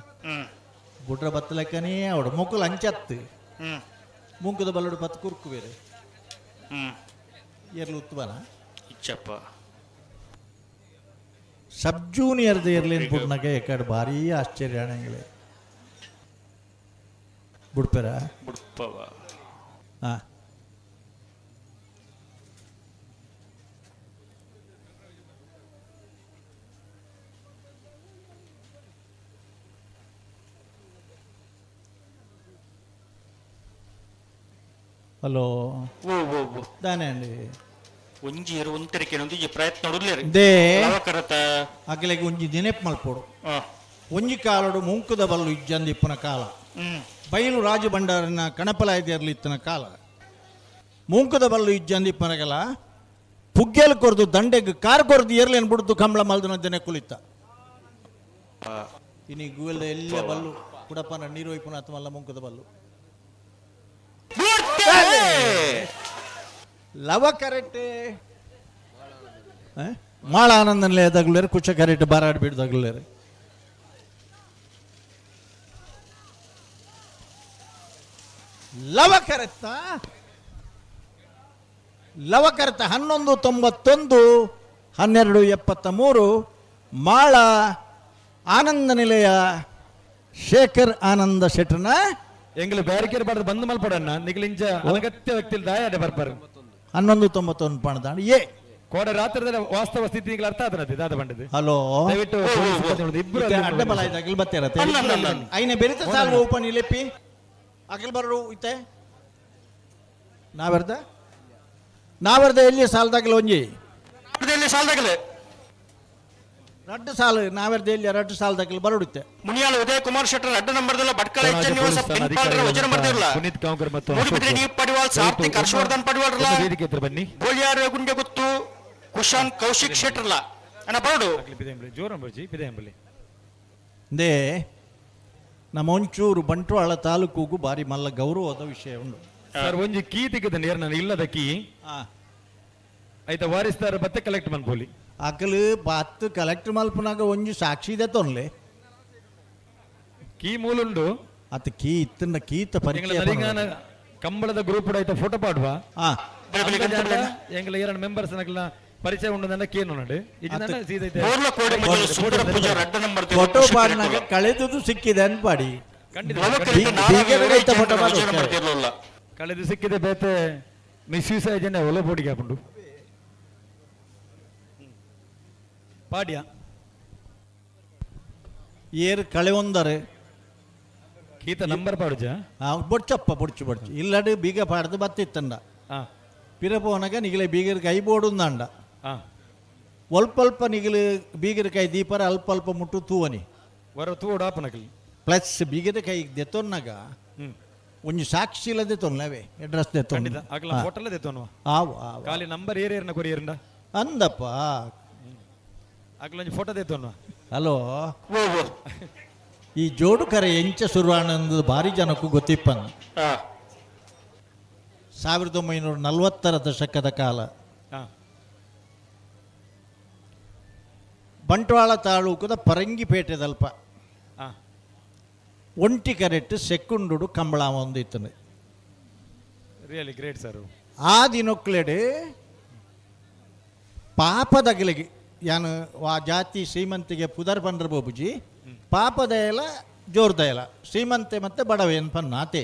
ಹ್ಮ್. ಬುಡ್ರ ಬತ್ತಲಕ್ಕನೇ ಅವಡು ಮೊಕ್ಕಲು ಅಂಚತ್ತು. ಹ್ಮ್. ಮುಂಕದ ಬಲ್ಲಡು ಪತ್ತು ಕುರ್ಕು ಬೇರೆ. ಹ್ಮ್. ಎರ್ಲು ಉತ್ತುವನ. ಇಚ್ಚಪ್ಪ. ಸಬ್ ಜೂನಿಯರ್ದ ಎರ್ಲೇನು ಬುಡ್ನಾಗ ಎಕಡೆ ಭಾರೀ ಆಶ್ಚರ್ಯ ಅಣಂಗಿಲೆ ಬುಡ್ಪೆರ. ಬುಡ್ಪವ. ಹಾಂ. ಹಲೋ. ಓ ಓ ಓ. ದಾನೆ ಅಂడి. ಒಂಜಿ ಇರು ಒಂತೆರಕೆ ಒಂಜಿ ಪ್ರಯತ್ನ ಉರ್ಲೇರಿ. They. ಲವಕರತ. ಅಗಲೆಗೆ ಒಂಜಿ ನೆನಪು ಮಲ್ಪೋಡು. ಹಾ. ಒಂಜಿ ಕಾಲಡು ಮುಂಕದ ಬಲ್ಲು ಇಜ್ಜಂದಿ ಇಪ್ಪನ ಕಾಲ. ಹ್ಮ್. ಬೈಲು ರಾಜ ಭಂಡಾರನ ಕಣಪಲಾಯ್ದಿರ್ಲಿ ಇತ್ತನ ಕಾಲ ಮುಂಕದ ಬಲ್ಲು ಇಜ್ಜಂದಿ ಇಪ್ಪನಗಲ ಪುಗ್ಗೆಲ್ ಕೊರ್ದು ದಂಡೆಗ್ ಕಾರ್ ಕೊರ್ದು ಏರ್ಲೇನು ಬಿಡ್ದು ಕಂಬಳ ಮಲ್ದನ ದಿನ ಕುಲಿತ ಇನಿ ಗುವೆಲ್ದ ಎಲ್ಲ ಬಲ್ಲು ಕುಡಪ್ಪನ ನೀರು ಒಯ್ಪುನ ಆತ್ಮಲ್ಲ ಮುಂಕದ ಬಲ್ಲು. ಲವ ಕರೆಕ್ಟ್ ಮಾಳ ಆನಂದನ್ಲೇ ತಗುಲೇರು ಕುಚ್ಚ ಕರೆಕ್ಟ್ ಬಾರಾಡ್ ಬಿಡ್ ತಗುಲೇರು. ಲವ ಕರೆತ್ತ ಲವ ಕರೆತ 11.91, 12.73. ಮಾಳ ಆನಂದ ನಿಲಯ ಶೇಖರ್ ಆನಂದ ಶೆಟ್ರನ. ಎಂಗ್ಲು ಬ್ಯಾರಿಕೇಡ್ ಬಾರ್ದು ಬಂದ್ ಮಲ್ಪಡಣ್ಣ ನಿಗ್ಲಿಂಚ ಅನಗತ್ಯ ವ್ಯಕ್ತಿ ದಾಯ ಬರ್ಪಾರು. 11.91 ಪಣದಾಣ ಏ. ಕೋಡೆ ರಾತ್ರಿದ ವಾಸ್ತವ ಸ್ಥಿತಿ ನಿಗ್ಲು ಅರ್ಥ ಆದನತೆ ದಾದ ಬಂಡದು. ಹಲೋ. ದಯವಿಟ್ಟು ಪೊಲೀಸ್ ಸಿಬ್ಬಂದಿ ನೋಡುದು, ಇಬ್ರು ಅಲ್ಲಿ ಅಡ್ಡ ಬಲ ಆಯ್ತು ಅಖಿಲ್ ಬತ್ತೇರ. ಅಲ್ಲ, ಅಲ್ಲ, ಅಲ್ಲ. ಐನ ಬೆರಿತ ಸಾಲ್ ಓಪನ್ ಇಲೆಪ್ಪಿ ಅಖಿಲ್ ಬರರು ಇತ್ತೆ ನಾವೆರ್ದ ನಾವೆರ್ದ ಎಲ್ಲಿ ಸಾಲದಾಗಲ ಒಂಜಿ. ಎಲ್ಲಿ ಸಾಲದಾಗಲೆ? ರಡ್ಡು ಸಾಲು ನಾವೆರ್ದ ಎಲ್ಲಿ ರಡ್ಡು ಸಾಲದಾಗಲ ಬರಡುತ್ತೆ. ಮುನಿಯಾಲ ಉದಯ ಕುಮಾರ್ ಶೆಟ್ಟರ್ ಅಡ್ಡ ನಂಬರ್ದಲ್ಲ ಭಟ್ಕಳ ಎಚ್ ಕೊಣಾಜೆ ನಿವಾಸ ಪೊಲೀಸ್ ಠಾಣಾ ಪಿನ್ಪಾಲ್ರ ವಜನ ಅಧಿಕಾರಿಗಳಾದಂತಹ ಬರ್ದಿರಲ್ಲ. ಪುನೀತ್ ಕಾಂಕರ್ ಮತ್ತು ಮೂಡುಬಿದಿರೆ ಅಶೋಕ್ ಡಿ ಪಡಿವಾಳ್ ಸಾರ್ಥಿಕ್ ದಯವಿಟ್ಟು ಹರ್ಷವರ್ಧನ್ ಪಡಿವಾಳ್ರಲ್ಲ. ಒಂದು ವೇದಿಕೆ ಹತ್ರ ಬನ್ನಿ. ಗೋಳಿಯಾರ ಗುಂಡೆ ಗುತ್ತು ಕುಶಾನ್ ಕೌಶಿಕ್ ಶೆಟ್ಟರ್ಲ ಅಣ್ಣ ಬರಡು. ಆಗ್ಲಿ, ಪಿದೆಂಬಲಿ ಜೋರ ಅಂಬರ್ಜಿ ಪಿದೆಂಬಲಿ. They. ನಮ್ಮ ಒಂಚೂರು ಬಂಟ್ವಾಳ ತಾಲೂಕುಗೂ ಬಾರಿ ಮಲ್ಲ ಗೌರವದ ವಿಷಯ ಉಂಡು. ಸರ್, ಒಂಜಿ ಕೀ ತಿಕ್ಕದ ನೇರ್ ನಾನು ಇಲ್ಲದ ಕೀ. ಆಯ್ತಾ, ವಾರಿಸ್ದಾರ ಬತ್ತೆ ಕಲೆಕ್ಟ್ ಮನ್ಪೋಲಿ. ಅಕಲು ಬಾತ್ ಕಲೆಕ್ಟ್ ಮಲ್ಪನಾಗ ಒಂಜಿ ಸಾಕ್ಷಿ ಇದೆ ತೊನ್ಲೆ. ಕೀ ಮೂಲುಂಡು. ಅತ್ತ ಕೀ ಇತ್ತನ್ನ ಕೀತ ಎಂಗ್ಲ ಪರಿಚಯ. ನಲಿಂಗಾನ ಕಂಬಳದ ಗ್ರೂಪ್ ಆಯ್ತಾ ಫೋಟೋ ಪಾಡುವ. ಎಂಗ್ಲ ಎಂಗ್ಲ ಎರಡು ಮೆಂಬರ್ಸ್ ನಕಲ ಪರಿಚಯ ಉಂಡು ಕೇನು ನೋಡು. ಮೋರ್ಲ ಕೋಡಿ ಮಜಲು ಸುಂದರ ಪೂಜಾರ್ ಅಡ್ಡ ನಂಬರ್ ಫೋಟೋ ಪಾಡ್ನಾಗ ಕಳೆದುದು ಸಿಕ್ಕಿದೆ ಅನ್ಪಾಡಿ. ಫೋಟೋ. ಕಳೆದು ಸಿಕ್ಕಿದೆ ಬೇತೆ ಮಿಸ್ಯೂಸ್ ಆಯ್ತು ಒಲ ಪೋಡಿಗೆ ಹಾಕೊಂಡು ಪಾಡ್ಯ. ಏರ್ ಕಳೆ ಒಂದರೆ. ಕೀತ ನಂಬರ್ ಪಾಡುಜ. ಬೊಡ್ಚಪ್ಪ, ಬೊಡ್ಚು ಬೊಡ್ಚು ಇಲ್ಲಡು ಬೀಗ ಪಾಡ್ದು ಬತ್ತಿತ್ತಂಡ. ಪಿರ ಪೋನಾಗ ನಿಗಲೆ ಬೀಗರ ಕೈ ಬೋಡುಂದಂಡ. ಅಲ್ಪ ಅಲ್ಪ ನಿಗಲು ಬೀಗರ ಕೈ ದೀಪರ ಅಲ್ಪ ಅಲ್ಪ ಮುಟ್ಟು ತೂವನಿ. ವರ ತೂಡು ಆಪನಕಲಿ. ಪ್ಲಸ್ ಬೀಗದ ಕೈ ದೆತ್ತೊನ್ನಾಗ ಒಂಜಿ ಸಾಕ್ಷಿ ಇಲ್ಲದೆ ತೊನ್ಲವೇ ಅಡ್ರೆಸ್ ಖಂಡಿತ ಅಗಲ ಹೋಟೆಲ್ ದೆತ್ತೊನ್ನುವ. ಆವು ಆವು. ಖಾಲಿ ನಂಬರ್ ಏರೇರ್ನ ಕೊರಿಯರಿಂದ. ಅಂದಪ್ಪ. ಅಗಲ ಒಂಜಿ ಫೋಟೋ ದೆತ್ತೊನ್ನುವ. ಹಲೋ, ಈ ಜೋಡು ಕರೆ ಎಂಚ ಸುರುವಾನಂದ ಭಾರಿ ಜನಕ್ಕೂ ಗೊತ್ತಿಪ್ಪನ್. 1940ರ ದಶಕದ ಕಾಲ. ಬಂಟ್ವಾಳ ತಾಲೂಕದ ಪರಂಗಿಪೇಟೆದಲ್ಪ ಒಂಟಿ ಕರೆಟ್ಟು ಸೆಕ್ಕುಂಡು ಕಂಬಳ ಒಂದಿತ್ತನು. Really great sir. ಆ ದಿನೊಕ್ಲೆಡೆ ಪಾಪದಗಲಿಗೆ ಯಾನು ಆ ಜಾತಿ ಶ್ರೀಮಂತಿಗೆ ಪುದರ್ ಪಂಡ್ರ ಬೋಬುಜಿ, ಪಾಪದಯಲ ಜೋರ್ದಯಲ, ಶ್ರೀಮಂತೆ ಮತ್ತೆ ಬಡವೇನ್ ಪನ್ನ ಆತೆ.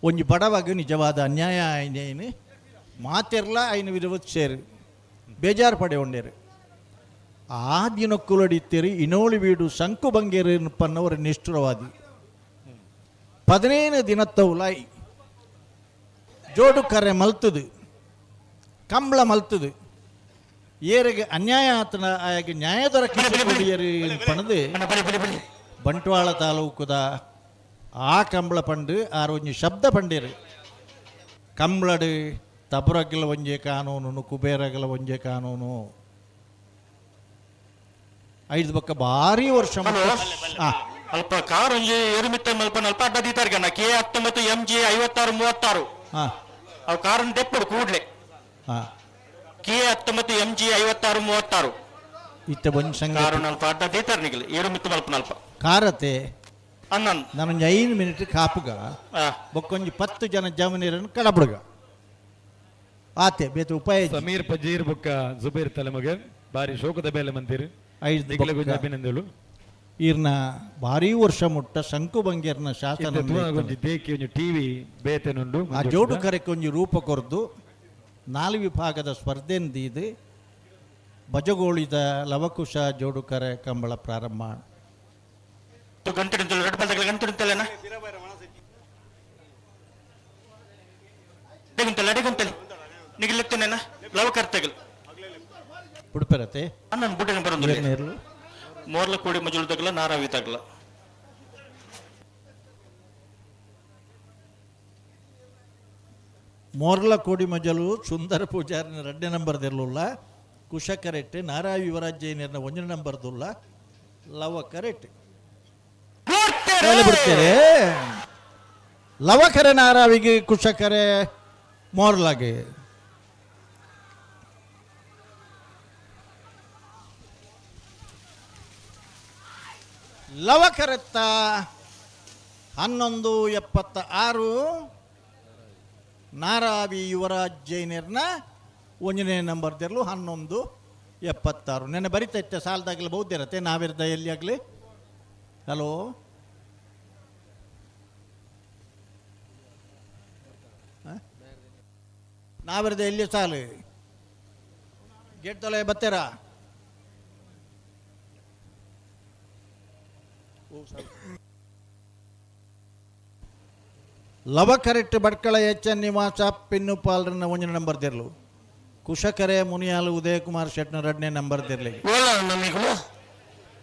ಒಂಜಿ ಬಡವಾಗ ನಿಜವಾದ ಅನ್ಯಾಯ ಐನೇನು ಮಾತಿರ್ಲ ಐನು ವಿರವತ್ ಸೇರು ಬೇಜಾರು ಪಡೆ ಉಂಡೇರು. ಆ ದಿನಕ್ಕುಲಡಿತ್ತೀರಿ ಇನೋಳಿ ವೀಡು ಶಂಕು ಬಂಗೇರು ಪನ್ನವರು ನಿಷ್ಠುರವಾದಿ. 15 ದಿನತ್ತವುಲಾಯಿ ಜೋಡು ಕರೆ ಮಲ್ತದು ಕಂಬಳ ಮಲ್ತದು ಏರಿಗೆ ಅನ್ಯಾಯ ಆತನ ಆಯಾಗ ನ್ಯಾಯ ದೊರಕಿಸಿಕೊಡಿಯರು ಪಣದು ಬಂಟ್ವಾಳ ತಾಲೂಕುದ ಆ ಕಂಬಳ ಪಂಡು ಆರು ಒಂಜಿ ಶಬ್ದ ಪಂಡೇರು. ಕಂಬಳಡು ತಬುರಗಲ ಒಂಜೆ ಕಾನೂನು, ಕುಬೇರಗಲ ಒಂಜೆ ಕಾನೂನು. ಐದು ಬಕ್ಕ ಭಾರಿ ವರ್ಷ. ಅಲ್ಪ ಕಾರ್ ಒಂಜಿ ಏರುಮಿತ್ತ ಮಲ್ಪ ಅಲ್ಪ ಅಡ್ಡ ದೀತಾರ್ಗಣ್ಣ. K 19 M G 56 36. ಅವು ಕಾರನ್ನು ದೆಪ್ಪಡು ಕೂಡ್ಲೆ. K 19 M G 56 36. ಇತ್ತ ಒಂಜಿ ಸಂಗತಿ. ಕಾರು ನಲ್ಪ ಅಡ್ಡ ದೀತಾರ್ ನಿಗಲಿ ಏರುಮಿತ್ತ ಮಲ್ಪ ನಲ್ಪ. ಕಾರತೆ. ಅನ್ನನ್. ನಾನೊಂಜಿ 5 ಮಿನಿಟ್ ಕಾಪುಗ. ಬೊಕ್ಕೊಂಜಿ 10 ಜನ ಜಮನೀರನ್ನು ಕಡಬುಡುಗ ಆತೆ ಬೇತೆ ಉಪಾಯ. ಸಮೀರ್ ಪಜೀರ್ ಬೊಕ್ಕ ಜುಬೇರ್ ತಲೆಮಗ ಬಾರಿ ಶೋಕದ ಬೇಲೆ ಮಂದಿರ್. ಐದು ನಿಗಲೆಗೊಂಜಿ ಅಭಿನಂದನೆಗಳು. ಈರ್ನ ಭಾರಿ ವರ್ಷ ಮುಟ್ಟ ಶಂಕು ಬಂಗೇರ್ನ ಶಾಸನ. ಒಂಜಿ ದೇಕಿ ಒಂಜಿ ಟಿವಿ ಬೇತೆನುಂಡು. ಆ ಜೋಡು ಕರೆಕ್ ಒಂಜಿ ರೂಪ ಕೊರ್ದು ನಾಲ್ ವಿಭಾಗದ ಸ್ಪರ್ಧೆಂದೀದು ಬಜಗೋಳಿದ ಲವಕುಶ ಜೋಡು ಕರೆ ಕಂಬಳ ಪ್ರಾರಂಭ. ಗಂಟೆ ನಿಂತಲ್ಲ, ಎರಡು ಬಲ್ದಗಳ ಗಂಟೆ ನಿಂತಲ್ಲೇನ ಅಡಿಗುಂತಲ್ಲ ಅಡಿಗುಂತಲೆ ನಿಗಲೆತ್ತನೇನ ಲವ ಕರ್ತಗಲ್. ಪುಡ್ಪೆರತೆ. ಅನ್ನನ್ ಬುಡ್ಡಿನ ಬರೋದು. ಮೋರ್ಲ ಕೋಡಿ ಮಜುಲ್ ತಗಲ ನಾರಾವಿ ತಗಲ. ಮೋರ್ಲ ಕೋಡಿ ಮಜಲು ಸುಂದರ ಪೂಜಾರಿನ ರಡ್ಡೆ ನಂಬರ್ ದೆಲ್ಲುಲ್ಲ, ಕುಶ ಕರೆಕ್ಟ್ ನಾರಾವಿ ಯುವರಾಜ್ ಜೈನರ್ನ ಒಂಜನೇ ನಂಬರ್ದುಲ್ಲ, ಲವ ಕರೆಕ್ಟ್ ಬಿಡ್ತೇವೆ. ಲವಕರೆ ನಾರಾವಿಗೆ, ಕುಶಕರೆ ಮೋರ್ಲಾಗೆ. ಲವಕರೆತ್ತ 11.76, ನಾರಾವಿ ಯುವರಾಜ್ ಜೈನರ್ನ ಒಂದನೇ ನಂಬರ್ ತೆರಲು 11.76. ನೆನ್ನೆ ಬರಿತೈತೆ ಸಾಲದಾಗಲಿ ಬಹುದಿರತ್ತೆ ನಾವಿರ್ದ ಎಲ್ಲಿ ಆಗಲಿ. ಹಲೋ, ನಾವಿರ್ದ ಎಲ್ಲಿ ಸಾಲು ಗೇಟ್ ತೊಲೆ ಬತ್ತೀರಾ? ಲವಕರೆಟ್ ಭಟ್ಕಳ ಎಚ್ ಎನ್ ನಿವಾಸ ಪಿನ್ನು ಪಾಲ್ರನ್ನ ಒಂಜನೇ ನಂಬರ್ ದಿರ್ಲು, ಕುಶಕರೆ ಮುನಿಯಾಲು ಉದಯಕುಮಾರ್ ಶೆಟ್ನ ಎರಡನೇ ನಂಬರ್ ದಿರ್ಲಿ.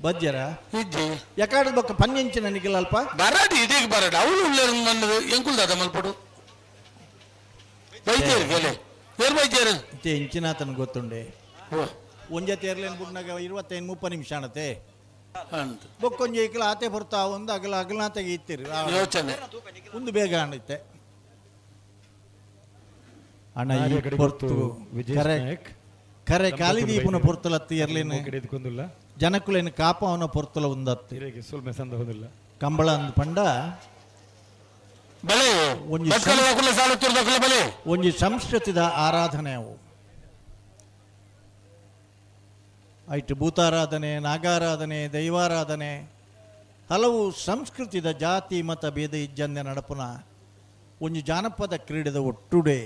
ಬಜ್ಜರ ಯಾಕಾಡ ಬೊಕ್ಕ ಪಂಜಿಂಚಿನ ನಿಖಿಲ್ ಅಲ್ಪ. ಬರಡಿ ಇದೀಗ ಬರಡಿ ಅವಳು ಉಳ್ಳೇರು ನನ್ನದು ಎಂಕುಲ್ದಾದ ಮಲ್ಪಡು ವೈದ್ಯರು ಕೇಳಿ ಏರ್ ವೈದ್ಯರು. ಇತ್ತೆ ಇಂಚಿನಾತನ ಗೊತ್ತುಂಡೆ. ಒಂಜೆ ತೇರ್ಲೇನು ಬುಡ್ನಾಗ 25 30 ನಿಮಿಷ ಅಣತೆ. ಬೊಕ್ಕೊಂಜಿ ಐಕ್ಲ ಆತೆ ಬರ್ತಾ ಒಂದು ಅಗಲ ಅಗಲನಾತೆಗೆ ಇತ್ತಿರು. ಯೋಚನೆ. ಒಂದು ಬೇಗ ಆಣಿತ್ತೆ ಅಣ್ಣ. ಈ ಆರ್ಯ ಕಡೆ ಪೊರ್ತು ಗೊತ್ತು ವಿಜೇಶ್ ಕರೆ ನಾಯಕ್. ಕರೆ ಕಾಲಿ ದೀಪನ ಪೊರ್ತುಲತ್ತು ಎರ್ಲಿನ ಕಡೆ ಎದ್ಕೊಂದಿಲ್ಲ. ಜನಕುಲೇನು ಕಾಪವನ ಪೊರ್ತುಲ ಒಂದತ್ತು. ಹಿರಿಯಗೆ ಸುಲ್ಮೆ ಸಂದ ಹೋದಿಲ್ಲ. ಕಂಬಳ ಅಂದ್ ಪಂಡ ಬಲೆ. ಒಂಜಿ ಬಟ್ಕಲ ದಕುಲ ಸಾಲತ್ತೂರು ದಕುಲ ಬಲೆ. ಒಂಜಿ ಸಂಸ್ಕೃತಿದ ಆರಾಧನೆ ಅವು. ಐಟ್ ಭೂತಾರಾಧನೆ, ನಾಗಾರಾಧನೆ, ದೈವಾರಾಧನೆ, ಹಲವು ಸಂಸ್ಕೃತಿದ ಜಾತಿ ಮತ ಭೇದ ಇಜ್ಜಂದೆ ನಡಪುನ ಒಂಜಿ ಜಾನಪದ ಕ್ರೀಡೆದ ಒಟ್ಟುಡೆ.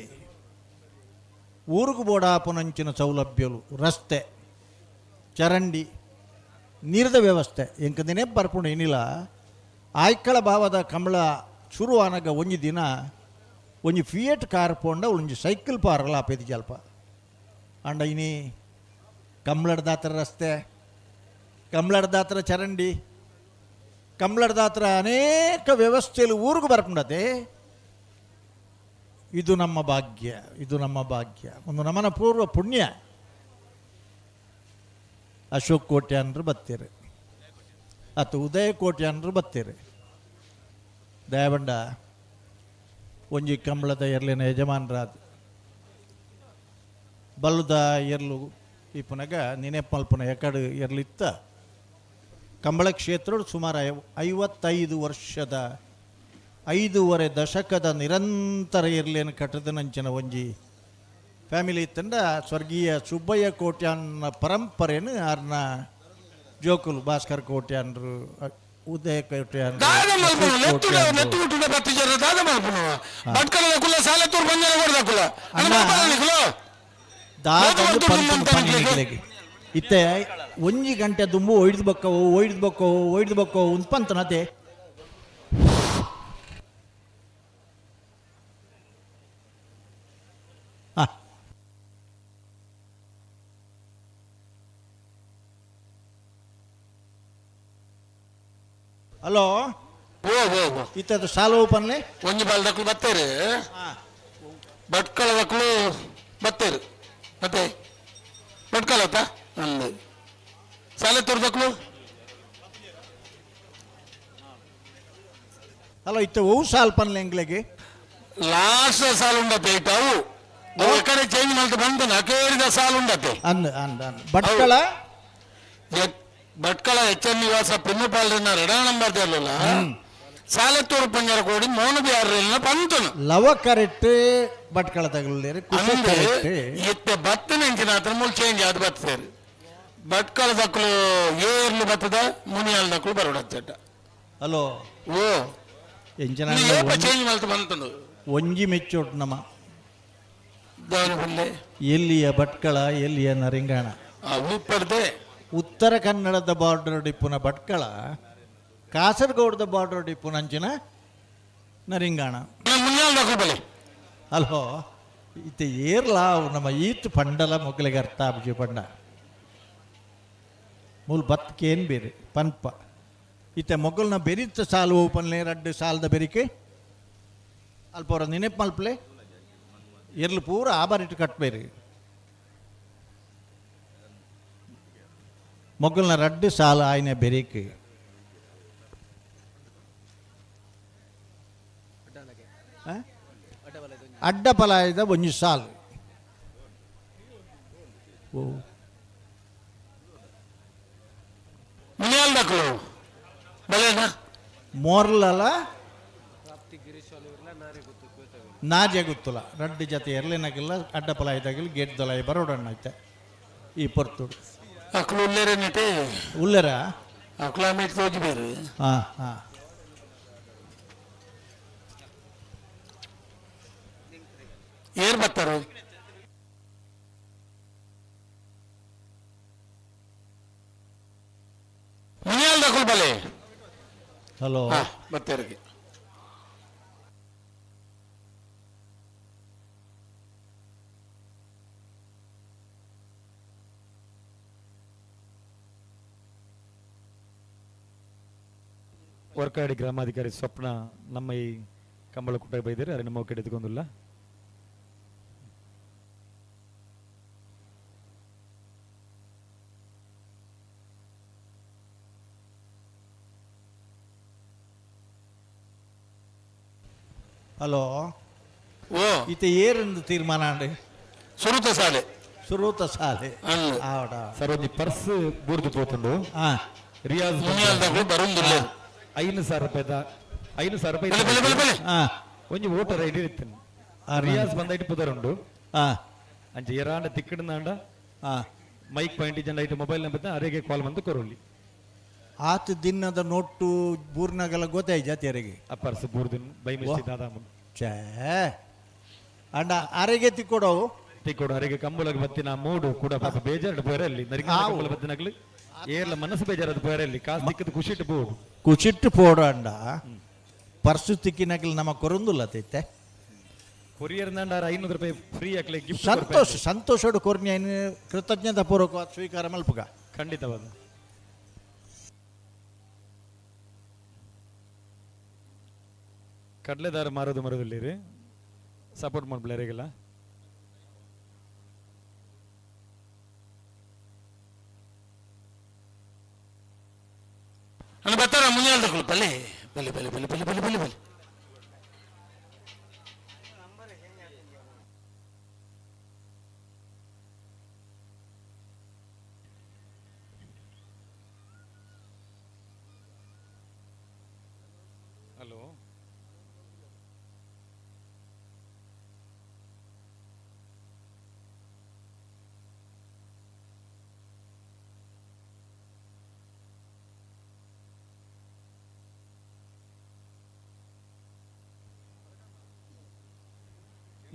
ಊರುಗು ಬೋಡಾಪುನಂಚಿನ ಸೌಲಭ್ಯಲು, ರಸ್ತೆ, ಚರಂಡಿ, ನೀರದ ವ್ಯವಸ್ಥೆ ಎಂಕದಿನೇ ಬರ್ಪುಂಡು ಏನಿಲ್ಲ. ಆಯ್ಕಳ ಭಾವದ ಕಂಬಳ ಶುರು ಆನಗ ಒಂಜಿ ದಿನ ಒಂಜಿ ಫಿಯೇಟ್ ಕಾರ್ ಪೋಂಡ ಒಂಜಿ ಸೈಕಲ್ ಪಾರಲ ಆಪೇದಿ ಜಲ್ಪ. ಅಂಡ ಇನಿ ಕಂಬ್ಳಡ್ದಾತ್ರ ರಸ್ತೆ, ಕಂಬ್ಳಡ್ದಾತ್ರ ಚರಂಡಿ, ಕಂಬ್ಳಡ್ದಾತ್ರ ಅನೇಕ ವ್ಯವಸ್ಥೆಯಲ್ಲಿ ಊರಿಗೆ ಬರ್ಪುಂಡತೆ. ಇದು ನಮ್ಮ ಭಾಗ್ಯ, ಇದು ನಮ್ಮ ಭಾಗ್ಯ, ಒಂದು ನಮನ ಪೂರ್ವ ಪುಣ್ಯ. ಅಶೋಕ್ ಕೋಟ್ಯಾನ್ರು ಬತ್ತೀರಿ ಅಥವಾ ಉದಯ ಕೋಟ್ಯಾನ್ರು ಬತ್ತೀರಿ. ದಯಬಂಡ ಒಂಜಿ ಕಂಬಳದ ಎರ್ಲಿನ ಯಜಮಾನರಾದ ಬಲ್ಲದ ಎರ್ಲು ಇಪ್ಪುನಗ ನಿನೆಪ್ ಮಲ್ಪುನ ಎಕಡು ಎರ್ಲಿತ್ತ. ಕಂಬಳ ಕ್ಷೇತ್ರ ಸುಮಾರು 55 ವರ್ಷದ, 5.5 ದಶಕದ ನಿರಂತರ ಇರ್ಲೇನು ಕಟ್ಟದನಂಚಿನ ಒಂಜಿ ಫ್ಯಾಮಿಲಿ ಇತ್ತಂಡ ಸ್ವರ್ಗೀಯ ಸುಬ್ಬಯ್ಯ ಕೋಟ್ಯಾನ್ನ ಪರಂಪರೆನು ಆರ್ನ ಜೋಕುಲು ಭಾಸ್ಕರ್ ಕೋಟ್ಯಾನ್ರು, ಉದಯ ಕೋಟ್ಯಾನ್ರು, ದಾದ ಮಲ್ಪುನು ಅಶೋಕ್ ನೆತ್ತುಡ ಕೋಟ್ಯಾನ್ರು. ನೆತ್ತು ಹುಟ್ಟುಡ ಬತ್ತಿಜರ ದಾದ ಮಲ್ಪುನು ಭಟ್ಕಲ ದಕುಲ ಸಾಲತ್ತೂರು ಬಂಜಾರ ಕೊಡ ದಕುಲ ಅಣ್ಣ. ದಾದ ಪನ್ಪುನು ಪನ್ನಿನಿಕ್ಲೆಗ್. ಇತ್ತೆ ಒಂಜಿ ಗಂಟೆ ದುಂಬು ಒಯ್ದು ಬಕ್ಕವು, ಒಯ್ದು ಬಕ್ಕವು, ಒಯ್ದು ಬಕ್ಕವು ಉಂದ್ ಪಂತನತೆ. ಹಲೋ. ಓ ಓ ಓ. ಇತ್ತದು ಸಾಲು ಓಪನ್ಲೆ. ಒಂಜಿ ಬಾಲ್ ದಕುಲು ಬತ್ತೇರು, ಭಟ್ಕಳ ದಕುಲು ಬತ್ತೇರು. ಮತ್ತೆ ಭಟ್ಕಳ ಆತ ಅಂದು ಸಾಲತ್ತೂರು ದಕುಲು. ಹಲೋ, ಇತ್ತ ಒವು ಸಾಲ್ ಪನ್ಲೆ ಎಂಗ್ಲೆಗೆ? ಲಾಸ್ಟ್ ಸಾಲು ಉಂಡತೆ ಇಟ್ಟು ಅವು ಅವು ಕಡೆ ಚೇಂಜ್ ಮಲ್ತು ಬಂದನ ಅಕೇರಿದ ಸಾಲು ಉಂಡತೆ. ಅಂದ್ ಅಂದ್ ಅಂದ್ ಭಟ್ಕಳ. ಭಟ್ಕಳ ಎಚ್ ಎನ್ ನಿವಾಸ ಪುಣ್ಯಪಾಲರಿನ ಎರಡನೇ ನಂಬರ್ ದೇರ್ಲಿಲ್ಲ ಸಾಲತ್ತೂರು ಪಂಜರ ಕೋಡಿ ಮೋನ ಬಿಹಾರಲಿನ ಪಂತನು. ಲವ ಕರೆಕ್ಟ್, ಭಟ್ಕಳ ತಗಲೇರಿ ಕುಶ ಅಂದೆ ಕರೆಕ್ಟ್. ಇತ್ತೆ ಬತ್ತನ ಎಂಚಿನ ಆತ್ರ ಮೂಲು ಚೇಂಜ್ ಆದ್ ಬತ್ತೇರು. ಭಟ್ಕಳ ದಕ್ಕಲು ಏರ್ಲು ಬತ್ತದ, ಮುನಿಯಾಲ್ ದಕ್ಕಲು ಬರೋಡತ್ತೇಟ. ಹಲೋ. ಓ. ಎಂಚಿನ ಏಪ ಚೇಂಜ್ ಮಲ್ತು ಬಂತನು? ಒಂಜಿ ಮೆಚ್ಚೋಟ್ ನಮ್ಮ ದಾನ ಪುಲ್ಲೆ. ಎಲ್ಲಿಯ ಭಟ್ಕಳ, ಎಲ್ಲಿಯ ನರಿಂಗಾಣ? ಉಪ್ಪರ್ದೆ. ಉತ್ತರ ಕನ್ನಡದ ಬಾರ್ಡರ್ ಡಿಪ್ಪುನ ಭಟ್ಕಳ, ಕಾಸರಗೋಡದ ಬಾರ್ಡರ್ ಡಿಪ್ಪುನಂಚಿನ ನರಿಂಗಾಣ. ಮುನಿಯಾಲ್ ದಕ್ಕಲು ಬಲೆ. ಹಲೋ, ಇತ್ತೆ ಏರ್ಲಾ ನಮ್ಮ ಈತ್ ಪಂಡಲ ಮೊಗಲಿಗೆ ಅರ್ಥ ಆಬ್ಜಿ ಪಂಡ ಮೂಲು ಬತ್ಕೇನ್ ಬೇರೆ ಪನ್ಪ. ಇತ್ತೆ ಮೊಗಲ್ನ ಬೆರಿತ ಸಾಲು ಓಪನ್ಲೆ ರಡ್ಡು ಸಾಲದ ಬೆರಿಕೆ ಅಲ್ಪ ಅವರ ನೆನಪು ಮಲ್ಪಲೆ. ಎರ್ಲು ಪೂರ ಆಬಾರಿಟ್ಟು ಕಟ್ಬೇರಿ. ಮೊಗಲ್ನ ರಡ್ಡು ಸಾಲ ಆಯ್ನ ಬೆರಿಕೆ. ಆ? ಅಡ್ಡ ಪಲಾಯದ ಒಂಜಿ ಸಾಲು. ಓ. ಮುನಿಯಾಲ್ ದಕ್ಕಲು ಬಲೆನಾ? ಮೋರ್ಲಲ ನಾಜೆ ಗೊತ್ತಲ್ಲ ರಡ್ಡು ಜೊತೆ ಎರ್ಲಿನಾಗಿಲ್ಲ. ಅಡ್ಡ ಪಲಾಯದಾಗಿಲ್ಲ ಗೇಟ್ ದಲಾಯ ಬರೋಡಣ್ಣ ಐತೆ ಈ ಪೊರ್ತುಡು. ಅಕ್ಲು ಉಲ್ಲೇರೆ ನೆಟೆ. ಉಲ್ಲೆರ. ಅಕ್ಲು ಆಮೇಲೆ ತೋಜಿ ಬೇರೆ. ಹಾಂ ಹಾಂ. ಏರ್ ಬರ್ತಾರ? ಮುನಿಯಾಲ್ ದಕ್ಕಲು ಬಲೆ. ಹಲೋ. ಹಾ ಬತ್ತೇರಿಗೆ. ವರ್ಕಾಡಿ ಗ್ರಾಮಾಧಿಕಾರಿ ಸ್ವಪ್ನ ನಮ್ಮ ಈ ಕಂಬಳ ಕೂಟ ಬೈದರೆ ಅರೆ ನಮ್ಮ ಕಡೆ ಎತ್ಕೊಂಡಿಲ್ಲ. ಹಲೋ. ಓ. ಇತ್ತೆ ಏರಂದು ತೀರ್ಮಾನ ಅಂಡ್? ಸುರುತ ಸಾಲೆ. ಸುರೂತ ಸಾಲೆ. ಅಲ್ಲ. ಆವಡ. ಸರ್, ಒಂಜಿ ಪರ್ಸ್ ಬೂರ್ದು ಪೋತುಂಡು. ರಿಯಾಜ್. ಮುನಿಯಾಲ್ದಕುಲು ಬರುಂದುಲ್ಲೆರ್. 5,000 ರೂಪಾಯಿದ, 5,000 ರೂಪಾಯಿ. ಬಲೆ ಬಲೆ ಬಲೆ ಬಲೆ. ಒಂಜಿ ವೋಟರ್ ಐಡಿ ಇತ್ತು. ರಿಯಾಜ್ ಬಂದ ಇಟ್ಟು ಪುದರುಂಡು. ಅಂಚ ಎರಾಂಡ ತಿಕ್ಕಡ್ನಾಂಡ ಮೈಕ್ ಪಾಯಿಂಟ್ ಜನ ಐಟ್ ಮೊಬೈಲ್ ನಂಬರ್ ಅರೆಗೆ ಕಾಲ್ ಬಂದು ಕೊರೊಲಿ. ಆತ ದಿನದ ನೋಟು ಬೂರ್ನಾಗೆಲ್ಲ ಗೊತ್ತಾಯ್ ಜಾತಿಯರಿಗೆ. ಆ ಪರ್ಸ್ ಬೂರ್ದು ಬೈ ಮಿಸ್ಟೇಕ್ ದಾದ. ಛೇ, ಅಂಡ ಅರೆಗೆ ತಿಕ್ಕೊಡವು. ತಿಕ್ಕೊಡು. ಅರೆಗೆ ಕಂಬುಲಗ ಬತ್ತಿನ ಮೂಡು ಕೂಡ ಪಾಪ ಬೇಜಾರು ಪೋಯರಲ್ಲಿ. ನರಿಗ ಕಂಬುಲ ಬತ್ತಿನಗ್ಲು ಏರ್ಲ ಮನಸ್ಸು ಬೇಜಾರದ ಪೋಯರಲ್ಲಿ. ಕಾಸು ತಿಕ್ಕದ ಖುಷಿಟ್ಟು ಬೋಡು. ಕುಚಿಟ್ಟು ಪೋಡು. ಅಂಡ ಪರ್ಸು ತಿಕ್ಕಿನಕಲ್ ನಮ್ಮ ಕೊರಂದುಲ್ಲ ತೈತೆ. ಕೊರಿಯರ್ ನಾಂಡ 500 ರೂಪಾಯಿ ಫ್ರೀ ಹಾಕ್ಲೆ ಗಿಫ್ಟ್. ಸಂತೋಷ ಸಂತೋಷಡು ಕೊರ್ನಿ ಕೃತಜ್ಞತಾ ಪೂರ್ವಕ ಸ್ವೀಕಾರ ಮಲ್ಪುಗ. ಖಂಡಿತವಾದ. ಕಡಲೆದಾರ ಮಾರೋದು ಮರೋದಿಲ್ಲ, ಸಪೋರ್ಟ್ ಮಾಡ್ಬಿಲ್ಲ. ನಾನು ಬರ್ತಾರ ಮುನಿಯಾಲ್ದಕುಲು. ಬಲೆ ಬಲೆ ಬಲೆ ಬಲೆ ಬಲೆ ಬಲೆ ಬಲೆ ಬಲೆ. ಹಲೋ.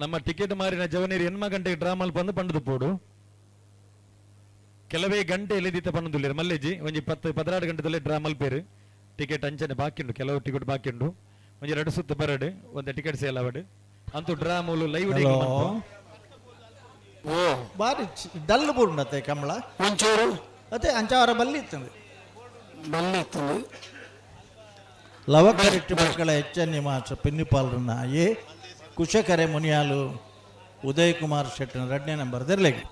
ನಮ್ಮ ಟಿಕೆಟ್ ಮಾರಿನ ಜವನೀರ್ ಎನ್ಮ ಗಂಟೆಗೆ ಡ್ರಾ ಮಲ್ಪ ಬಂದು ಪೋಡು. ಕೆಲವೇ ಗಂಟೆ ಎಲ್ಲಿದ್ದ ಪಣ್ಣುದುಲ್ಲೇರು ಮಲ್ಲೇಜಿ. ಒಂಜಿ 10 12 ಗಂಟೆದಲ್ಲೇ ಡ್ರಾ ಮಲ್ಪೇರು. ಟಿಕೆಟ್ ಅಂಚನೆ ಬಾಕಿ ಉಂಡು, ಕೆಲವು ಟಿಕೆಟ್ ಬಾಕಿ ಉಂಡು. ಒಂಜಿ ಎರಡು ಸುತ್ತು ಬರಡು, ಒಂದು ಟಿಕೆಟ್ ಸೇಲ್ ಅವಡು ಅಂತೂ ಡ್ರಾ ಮೂಲು ಲೈವ್. ಹಲೋ. ಓ. ಬಾರಿ ಡಲ್ ಬೂರ್ಣತೆ ಕಮಲ. ಒಂಚೂರು. ಅದೇ ಅಂಚಾವರ ಬಲ್ಲಿ ಇತ್ತಂದು. ಬಲ್ಲಿ ಇತ್ತು. ಲವಕರಿಟ್ಟು ಮಕ್ಕಳ ಎಚ್ ಎನ್ ನಿವಾಸ ಪಿನ್ನಿಪಾಲ್ರನ್ನ ಎ ಕುಶಕರೆ ಮುನಿಯಾಲು ಉದಯ್ ಕುಮಾರ್ ಶೆಟ್ಟನ ಎರಡನೇ ನಂಬರ್ ದೆರ್ಲೆಗೆ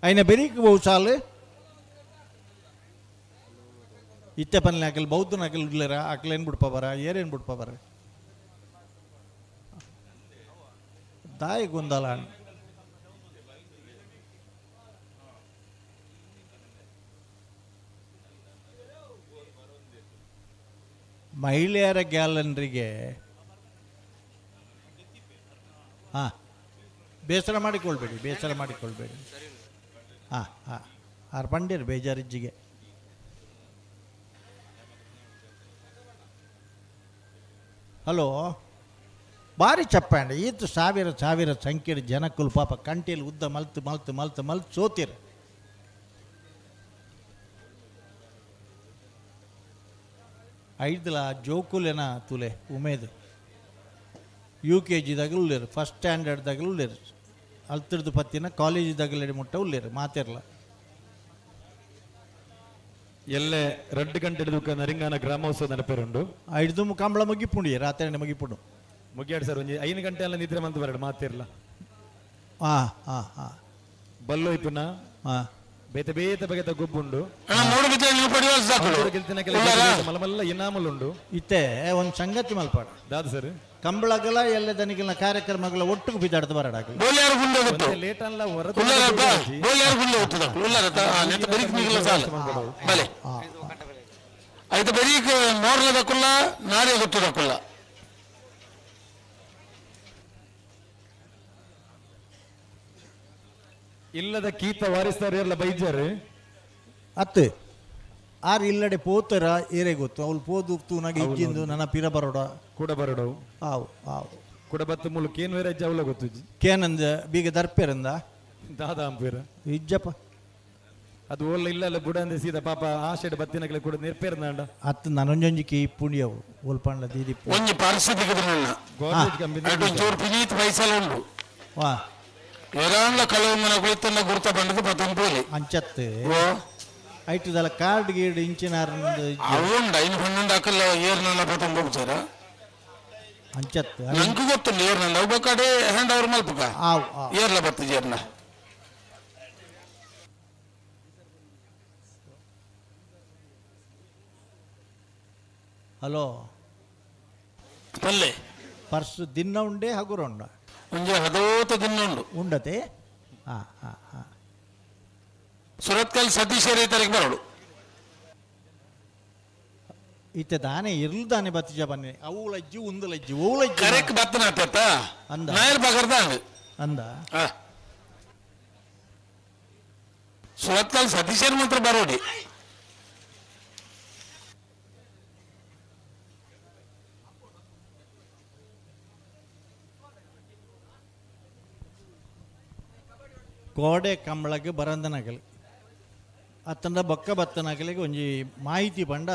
ಐನ ಬೆರೀಕ್ ಬಹು ಸಾಲು ಇತ್ತೆ ಪನ್ಲೆ. ಅಕಲ್ ಬೌದ್ಧನ ಅಕಲ್ ಉಲ್ಲೇರ? ಅಕ್ಲೇನು ಬಿಡ್ಪ ಬರ, ಏರೇನು ಬಿಡ್ಪ ಬರ? ದಾಯಿ ಗೊಂದಲ. ಮಹಿಳೆಯರ ಗ್ಯಾಲನ್ರಿಗೆ ಹಾಂ, ಬೇಸರ ಮಾಡಿಕೊಳ್ಬೇಡಿ, ಬೇಸರ ಮಾಡಿಕೊಳ್ಬೇಡಿ. ಹಾಂ ಹಾಂ ಆರು ಪಂಡಿರ್ ಬೇಜಾರಿಜ್ಜಿಗೆ. ಹಲೋ, ಭಾರಿ ಚಪ್ಪಾಂಡ. ಈತ ಸಾವಿರ ಸಾವಿರ ಸಂಖ್ಯೆ ಜನಕ್ಕಲು ಪಾಪ ಕಂಟೆಯಲ್ಲಿ ಉದ್ದ ಮಲ್ತು ಮಲ್ತು ಮಲ್ತು ಮಲ್ತು ಸೋತಿರು. ಐದ್ಲ ಜೋಕುಲೆನ ತುಲೆ ಉಮೇದು. ಯು ಕೆ ಜಿದಾಗ ಉಳ್ಳೇರು, ಫಸ್ಟ್ ಸ್ಟ್ಯಾಂಡರ್ಡ್ದಾಗ ಉಳ್ಳೇರು, ಅಲ್ತಿರ್ದು ಪತ್ತಿನ ಕಾಲೇಜಿದಾಗಲೆಡೆ ಮುಟ್ಟ ಉಳ್ಳೇರು ಮಾತಿರ್ಲ. ಎಲ್ಲೆ 2 ಗಂಟೆ ಹಿಡಿದು ನರಿಂಗಾನ ಗ್ರಾಮೋತ್ಸವ ನಡಪೇರುಂಡು. ಐದು ಕಂಬಳ ಮುಗಿಪುಂಡಿ, ರಾತ್ರಿ ಮುಗಿಪುಂಡು. ಮುಗಿಯಾಡು ಸರ್, ಒಂಜಿ 5 ಗಂಟೆ ಎಲ್ಲ ನಿದ್ರೆ ಮಂತ್ ಬರಡು ಮಾತಿರ್ಲ. ಹಾಂ ಹಾಂ ಹಾಂ ಬಲ್ಲೋಯ್ಪುನ ಬೇತೆ ಬೇತೆ ಬಗೆತ ಗೊಬ್ಬುಂಡು. ಅಣ್ಣ, ಮೂಡುಬಿದ್ರೆ ನೀವು ಪಡೆಯುವ ಸಾಕು. ಗೆಲ್ತಿನ ಕೆಲ ಮಲ್ಲ ಮಲ್ಲ ಇನಾಮುಲುಂಡು. ಇತ್ತೆ ಒಂದು ಸಂಗತಿ ಮಲ್ಪಾಡ. ದಾದ ಸರ್? ಕಂಬಳಗಲ ಎಲ್ಲ ದನಿಗಳ ಕಾರ್ಯಕ್ರಮಗಳ ಒಟ್ಟಿಗೆ ಬಿದ್ದಾಡ್ದು ಬರಡಾಗಲಿ. ಬೋಲ್ಯಾರು ಗುಂಡೆ ಗೊತ್ತು? ಲೇಟ್ ಅಲ್ಲ ಹೊರ. ಉಳ್ಳಾರಪ್ಪ, ಬೋಲ್ಯಾರು ಗುಂಡೆ ಗೊತ್ತದ ಉಳ್ಳಾರತ್ತ ನೆತ್ತ ಬರೀಕ್ ನಿಗಲ ಸಾಲ ಬಲೆ. ಆಯ್ತು, ಬರೀಕ್ ಮೋರ್ಲದಕ್ಕುಲ್ಲ, ನಾಳೆ ಗೊತ್ತದಕ್ಕುಲ್ಲ. ಇಲ್ಲದ ಕೀತ ವಾರಿಸ್ತಾರೆ ಎಲ್ಲ ಬೈಜಾರು. ಅತ್ತು ಆರ್ ಇಲ್ಲಡೆ ಪೋತರ ಏರೆ ಗೊತ್ತು, ಅವಳು ಪೋದು ತೂನಾಗ ಇಜ್ಜಿಂದು ನನ್ನ ಪಿರ ಬರೋಡ. ಕೂಡ ಬರೋಡು. ಆವು ಆವು. ಕೂಡ ಬತ್ತು ಮುಳು ಕೇನ್ ಬೇರೆ ಜವಲ ಗೊತ್ತು. ಕೇನಂದ ಬೀಗ ದರ್ಪೆರಂದ. ದಾದಾ ಅಂಪೇರ. ಇಜ್ಜಪ್ಪ. ಅದು ಓಲ್ಲ ಇಲ್ಲ ಅಲ್ಲ ಬುಡ ಅಂದೆ ಸೀದಾ ಪಾಪ ಆಶೆಡ್ ಬತ್ತಿನಕಲೆ ಕೂಡ ನಿರ್ಪೇರ್ನಾಂಡ. ಅತ್ತು ನನೊಂಜೊಂಜಿ ಕಿ ಪುಣ್ಯವು ಓಲ್ಪಂಡ್ಲ ದೀದಿ. ಒಂಜಿ ಪರ್ಸ್ ತಿಕ್ಕಿದ್ರು ನನ್ನ. ಗೋಡ್ರೇಜ್ ಕಂಪನಿ. ಅటు ಒಂಚೂರು ಪಿನೀತ್ ಪೈಸಲ ಉಂಡು. ವಾ. ಎರಾಂಡ್ಲ ಕಳವು ಮನ ಕುಳಿತನ್ನ ಗುರ್ತ ಬಂಡದು ಪತ್ತೊಂದು ಪೋಲಿ. ಅಂಚತ್ತು. ಓ. ಐಟದಲ್ಲ ಕಾರ್ಡ್ ಗೀಡ್ ಇಂಚಿನಾರ್. ಅವು ಉಂಡು, ಐನು 12 ಅಕಲ್ಲ ಏರ್ನಲ್ಲ ಪತ್ತೊಂದು ಹೋಗ್ತಾರ. ಅಂಚತ್ತು. ನಂಗೆ ಗೊತ್ತುಂಡು ಏರ್ನಲ್ಲ ಒಬ್ಬ ಕಡೆ ಹ್ಯಾಂಡ್ ಓವರ್ ಮಲ್ಪುಕ. ಆವು ಆವು. ಏರ್ಲ ಬತ್ತು ಏರ್ನ. ಹಲೋ. ಪಲ್ಲೆ ಪರ್ಸ್ ದಿನ ಉಂಡೆ ಹಗುರ ಉಂಡ ಒಂಜಿ ಹದೋತ ದಿನ ಉಂಡು ಉಂಡತೆ ಹಾಂ ಹಾಂ ಹಾಂ ಸುರತ್ಕಲ್ ಸತೀಶ್ ತಾರೀಕು ಬರೋಡು ಇತ್ತೆ ದಾನೆ ಇರ್ಲು ದಾನೆ ಬತ್ತಿಜ ಬನ್ನಿ ಅವು ಲಜ್ಜಿ ಉಂದು ಲಜ್ಜಿ ಓ ಲಜ್ಜಿ ಕರೆಕ್ಟ್ ಬತ್ತನ ಆತತ್ತ ಅಂದ. ನಾಯರ್ ಬಗರ್ದ ಅಂದ ಸುರತ್ಕಲ್ ಸತೀಶರ್ ಮಾತ್ರ ಬರೋಡಿ ಕೋಡೆ ಕಂಬಳಕ್ಕೆ ಬರಂದನಗಲಿ ಅತ್ತಂಡ ಬೊಕ್ಕ ಬತ್ತನಗಲಿಗೆ ಒಂಜಿ ಮಾಹಿತಿ ಪಂಡ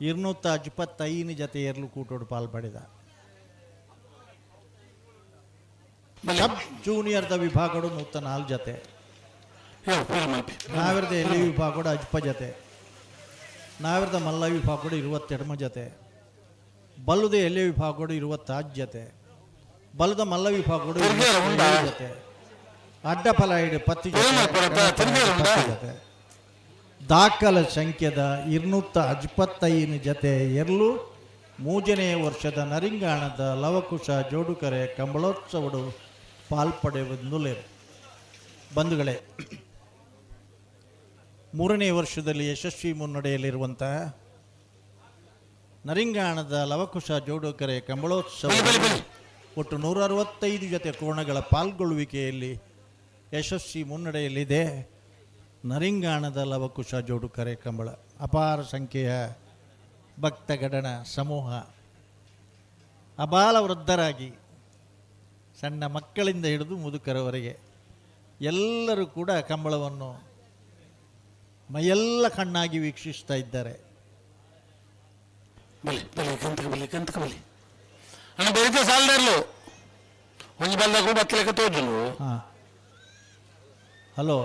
225 ಜತೆ ಏರ್ಲು ಕೂಟೋಡು ಪಾಲ್ ಪಡೆದ. ಸಬ್ ಜೂನಿಯರ್ದ ವಿಭಾಗಡು 104 ಜತೆ, ನಾವಿರದ ಎಲ್ಲಿ ವಿಭಾಗಡು ಅಜ್ಪ ಜತೆ, ನಾವಿರದ ಮಲ್ಲ ವಿಭಾಗಡು 22 ಜತೆ, ಬಲ್ಲದ ಎಲ್ಲಿ ವಿಭಾಗಡು 26 ಜತೆ, ಬಲ್ಲದ ಮಲ್ಲ ವಿಭಾಗಡು 27 ಜತೆ, ಅಡ್ಡ ಫಲ 10 ಜತೆ. ದಾಖಲ ಸಂಖ್ಯೆದ 225 ಜತೆ ಎರ್ಲು ಮೂಜನೇ ವರ್ಷದ ನರಿಂಗಾಣದ ಲವಕುಶ ಜೋಡುಕರೆ ಕಂಬಳೋತ್ಸವಡು ಪಾಲ್ಪಡೆಯುವುದುಲೇರು. ಬಂಧುಗಳೇ, ಮೂರನೇ ವರ್ಷದಲ್ಲಿ ಯಶಸ್ವಿ ಮುನ್ನಡೆಯಲ್ಲಿರುವಂತಹ ನರಿಂಗಾಣದ ಲವಕುಶ ಜೋಡುಕರೆ ಕಂಬಳೋತ್ಸವ ಒಟ್ಟು 165 ಜತೆ ಕೋಣಗಳ ಪಾಲ್ಗೊಳ್ಳುವಿಕೆಯಲ್ಲಿ ಯಶಸ್ವಿ ಮುನ್ನಡೆಯಲ್ಲಿದೆ ನರಿಂಗಾಣದ ಲವಕುಶ ಜೋಡುಕರೆ ಕಂಬಳ. ಅಪಾರ ಸಂಖ್ಯೆಯ ಭಕ್ತಗಣನ ಸಮೂಹ ಅಬಾಲ ವೃದ್ಧರಾಗಿ ಸಣ್ಣ ಮಕ್ಕಳಿಂದ ಹಿಡಿದು ಮುದುಕರವರೆಗೆ ಎಲ್ಲರೂ ಕೂಡ ಕಂಬಳವನ್ನು ಮೈಯೆಲ್ಲ ಕಣ್ಣಾಗಿ ವೀಕ್ಷಿಸ್ತಾ ಇದ್ದಾರೆ. ಬಲಿ ಬಲಿ ಕಂತಕ ಬಲಿ ಕಂತಕ ಬಲಿ ಅಣ್ಣ ಬೆಳಿಗ್ಗೆ ಸಾಲದರ್ಲು ಒಂಜಿ ಬಲ್ದಾಗ ಬತ್ತಲೆಕ್ಕ ತೋಜುಂಡು. ಹಾಂ, ಹಲೋ,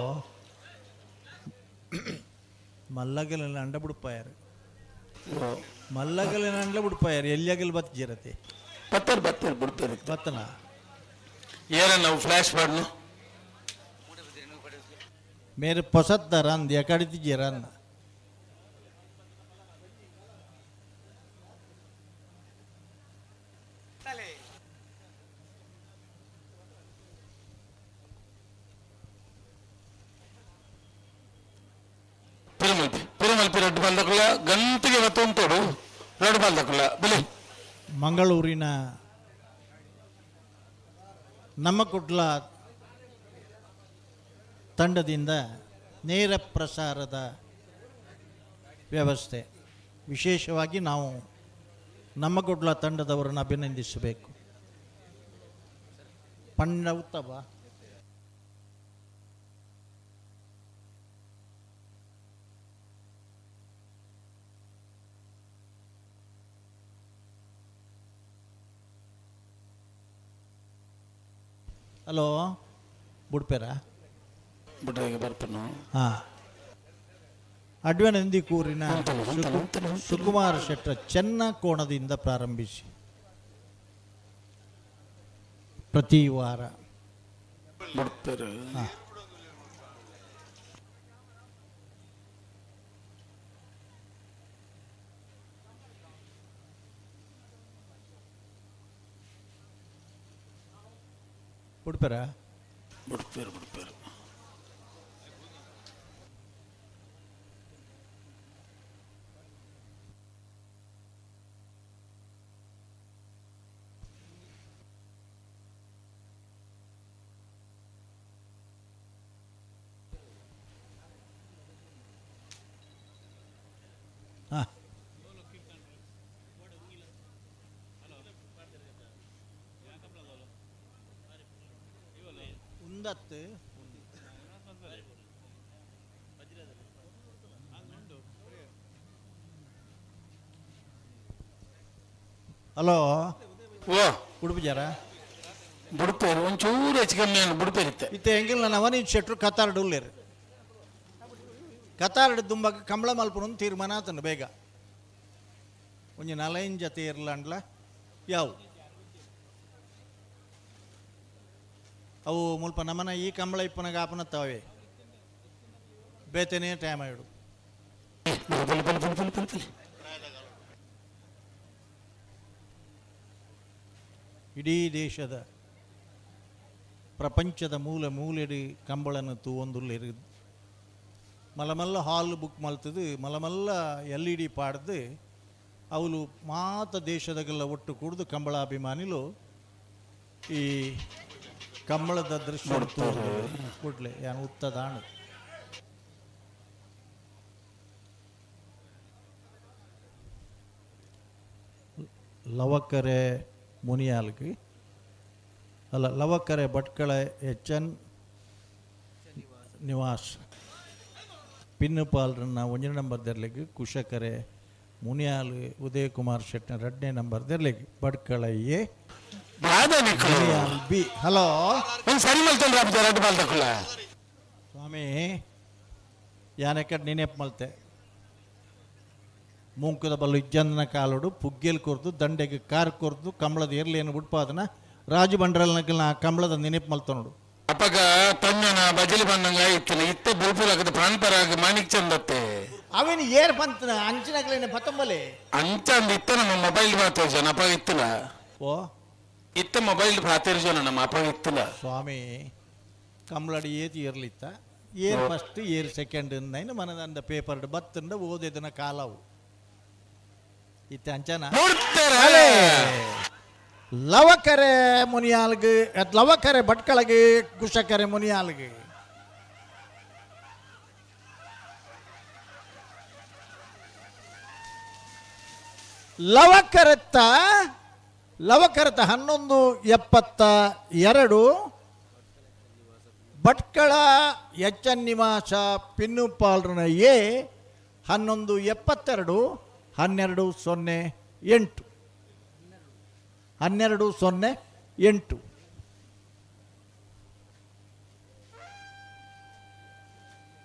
ಮಲ್ಲಗಲಿನ ಅಂಡ ಬುಡ್ಪಾಯಾರು, ಮಲ್ಲಗಲಿನ ಅಂಡ್ಲ ಬುಡ್ಪಾಯಾರು ಎಲ್ಲಿಯಾಗಲ್ ಬತ್ತಿರತೆ ಬತ್ತಾರೆ ಬತ್ತಾರೆ ಬಿಡ್ತಾರೆ ಬತ್ತನ ಏನ ನಾವು ಫ್ಲ್ಯಾಶ್ ಮಾಡ್ನು ಮೇರೆ ಪೊಸತ್ತಾರ ಅಂದ್ ಎಕಡಿತಿದ್ದೀರ ಅಂದ. ಪಿರಮಲ್ಪಿ ಪಿರಮಲ್ಪಿ ರೆಡ್ ಬಾಲ್ದಕುಲ್ಲ ಗಂತಿಗೆ ಮತ್ತೊಂತೋಡು ರೆಡ್ ಬಾಲ್ದಕುಲ್ಲ ಬಿಲಿ. ಮಂಗಳೂರಿನ ನಮ್ಮ ಕುಡ್ಲ ತಂಡದಿಂದ ನೇರ ಪ್ರಸಾರದ ವ್ಯವಸ್ಥೆ. ವಿಶೇಷವಾಗಿ ನಾವು ನಮ್ಮ ಕುಡ್ಲ ತಂಡದವರನ್ನು ಅಭಿನಂದಿಸಬೇಕು. ಪಣ್ಣ ಉತ್ತಮ ಹಲೋ ಬುಡ್ಪೇರಾ ಬಿಡ್ರಿಗೆ ಬರ್ಪನು. ಹಾಂ, ಅಡ್ವನಂದಿ ಕೂರಿನ ಸುಕುಮಾರ್ ಶೆಟ್ಟರ ಚೆನ್ನ ಕೋಣದಿಂದ ಪ್ರಾರಂಭಿಸಿ ಪ್ರತಿ ವಾರ ಬಿಡ್ತಾರೆ. ಹಾಂ, ಉಡುಪರ ಬಿಡ್ಪೇರು ಬಿಡ್ಪೇರು. ಹಾಂ, ಉಂದತ್ತು ಹಲೋ ಓ ಉಡುಪು ಜರ ಬಿಡ್ಪೇರು ಒಂಚೂರು ಹೆಚ್ಚು ಕಮ್ಮಿ ಬಿಡ್ಪೇರಿತ್ತೆ. ಇತ್ತೆ ಎಂಗಿಲ್ಲ ನವನೀತ್ ಶೆಟ್ರು ಕತಾರ್ಡ್ ಉಲ್ಲೇರು ಕತಾರ್ಡ್ ದುಂಬಾಗ ಕಂಬಳ ಮಲ್ಪುನ ತೀರ್ಮಾನ ಆತನು ಬೇಗ ಒಂಜಿ ನಲೈನ್ ಜತೆ ಇರ್ಲಂಡ್ಲ ಯಾವು ಅವು ಮುಲ್ಪ ನಮನ ಈ ಕಂಬಳ ಇಪ್ಪನಗ ಆಪನ ತಾವೇ ಬೇತನೇ ಟೈಮ್ ಆಯಿಡು. ಬಲಿ ಬಲಿ ಬಲಿ ಬಲಿ ಬಲಿ ಬಲಿ. ಇಡೀ ದೇಶದ ಪ್ರಪಂಚದ ಮೂಲೆ ಮೂಲೆಡ್ ಕಂಬಳನ ತೂವೊಂದುಲ್ಲೆರ್. ಮಲ್ಲ ಮಲ್ಲ ಹಾಲ್ ಬುಕ್ ಮಲ್ತದು, ಮಲ್ಲ ಮಲ್ಲ ಎಲ್ ಇ ಡಿ ಪಾಡ್ದು, ಅವುಲು ಮಾತ ದೇಶದಗೆಲ್ಲ ಒಟ್ಟು ಕೂಡ್ದು ಕಂಬಳಾಭಿಮಾನಿಲು ಈ ಕಂಬಳದ ದೃಶ್ಯ ಕೂಡ್ಲೆ ಯಾನ್ ಉತ್ತದಾಣು. ಲವಕರೆ ಮುನಿಯಾಲ್ಗ್ ಅಲ್ಲ, ಲವಕರೆ ಭಟ್ಕಳ ಎಚ್ ಎನ್ ನಿವಾಸ್ ಪಿನ್ನುಪಾಲ್ರನ್ನ ಒಂಜನೇ ನಂಬರ್ ದೆರ್ಲೆಗ್, ಕುಶಕರೆ ಮುನಿಯಾಲ್ ಉದಯಕುಮಾರ್ ಶೆಟ್ನ ಎರಡನೇ number ದೆರ್ಲೆಗ್. Bhatkal A, Muniyal B. Hello. ಸರಿ ಮಲ್ತೊಂಡ್ರ ರಡ್ಡ್ ಬಾಲ್ ತಕುಲ. ಸ್ವಾಮಿ, ಯಾನೆಕಡ್ ನೆನೆಪ್ ಮಲ್ತೆ. ಮೂಂಕದ ಬಲ್ಲು ಇಜ್ಜಂದನ ಕಾಲೋಡು ಪುಗ್ಗೆಲ್ ಕೊರ್ದು, ದಂಡೆಗೆ ಕಾರ್ ಕೊರ್ದು, ಕಂಬಳದ ಎರ್ಲೇನು ಬುಡ್ಪಾದನ ರಾಜು ಬಂಡ್ರಲ್ನಕಲ್ನ ಆ ಕಂಬಳದ ನೆನಪು ಮಲ್ತೊನೋಡು. ಅಪಗ ತಣ್ಣನ ಬಜಲಿ ಬಂದಂಗ ಇತ್ತಿಲ್ಲ, ಇತ್ತೆ ಬುಲ್ಪುಲಾಗದ ಪ್ರಾಣಪರಾಗ ಮಾಣಿಕ್ ಚಂದತ್ತೆ. ಅವೇನು ಏರ್ ಬಂತನ ಅಂಚಿನಗಲೇನೆ ಪತ್ತೊಂಬಲೆ. ಅಂಚ ಅಂದ್ ಇತ್ತ ನಮ್ಮ ಮೊಬೈಲ್ ಮಾತಾಡ್ಜನ ಅಪಗ ಇತ್ತಿಲ್ಲ. ಓ. ಇತ್ತ ಮೊಬೈಲ್ ಪಾತಿರ್ಜನ ನಮ್ಮ ಅಪಗ ಇತ್ತಿಲ್ಲ. ಸ್ವಾಮಿ, ಕಂಬಳಡಿ ಏತಿ ಏರ್ಲಿತ್ತ, ಏರ್ ಫಸ್ಟ್ ಏರ್ ಸೆಕೆಂಡ್ ನೈನ್ ಮನದಂಡ ಪೇಪರ್ ಬತ್ತಂಡ ಓದಿದನ ಕಾಲವು ಇತ್ತೆ ಅಂಚನ. ನೋಡ್ತಾರೆ. ಲವಕರೆ ಮುನಿಯಾಲ್ಗ್, ಲವಕರೆ ಭಟ್ಕಳಗೆ, ಕುಶಕರೆ ಮುನಿಯಾಲ್ಗ್. ಲವಕರೆತ್ತ ಲವಕರೆತ 11.72. ಭಟ್ಕಳ ಎಚ್ ಎನ್ ನಿವಾಸ ಪಿನ್ನುಪಾಲ್ರನ ಎ 11.72, 12.08, 12.08.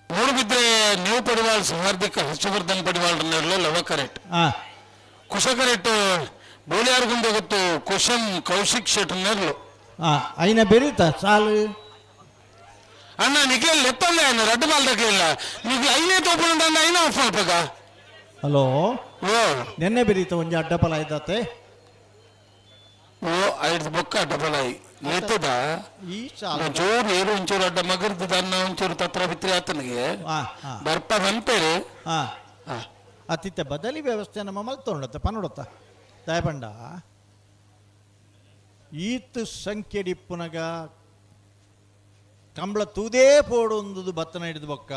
ನೋಡ್ಬಿದ್ರೆ ನೀವು ಪಡಿವಾಳ್ ಹಾರ್ದಿಕ ಹರ್ಷವರ್ಧನ್ ಪಡಿವಾಳ್ ಲವ ಕರೆಕ್ಟ್. ಕುಶ ಕರೆಕ್ಟ್ ಬೋಳಿಯಾರ್ ಗುಂಡೆ ಗೊತ್ತು ಕುಶನ್ ಕೌಶಿಕ್ ಶೆಟ್ ನೆರ್ಲು. ಐನ ಬೆರೀತ ಸಾಲು. ಅಣ್ಣ, ನಿಖಿಲ್ ಲೆತ್ತಂದೆ ಅಣ್ಣ, ರಡ್ಡು ಬಾಲ್ ತಕ್ಲಿಲ್ಲ ನಿಖಿಲ್. ಐನೇ ತೋಪುಂಡ ಐನ ಆಫ್ ಮಲ್ಪಗ. ಹಲೋ. ಓ. ನೆನ್ನೆ ಬೆರೀತ ಒಂಜಿ ಅಡ್ಡಪಲ ಆಯ್ತಾತೆ. ಓ, ಐದು ಬೊಕ್ಕ ಅಡ್ಡಪಲ ಲೆತ್ತದ. ಈ ಸಾಲು ಜೋರು ಏರು ಒಂಚೂರು ಅಡ್ಡ ಮಗರ್ದು ದನ್ನ ಒಂಚೂರು ತತ್ರ ಬಿತ್ರಿ ಆತನಿಗೆ ಬರ್ಪ ಬಂತೇರಿ. ಅತಿಥ ಬದಲಿ ವ್ಯವಸ್ಥೆ ನಮ್ಮ ಮಲ್ತೊಂಡತ್ತ ಪನ್ನೊಡತ್ತ ದಯಪಂಡ ಈತ್ ಸಂಖ್ಯೆಡಿಪ್ಪುನಗ ಕಂಬಳ ತೂದೇ ಪೋಡು ಒಂದುದು ಬತ್ತನ ಹಿಡಿದು ಬೊಕ್ಕ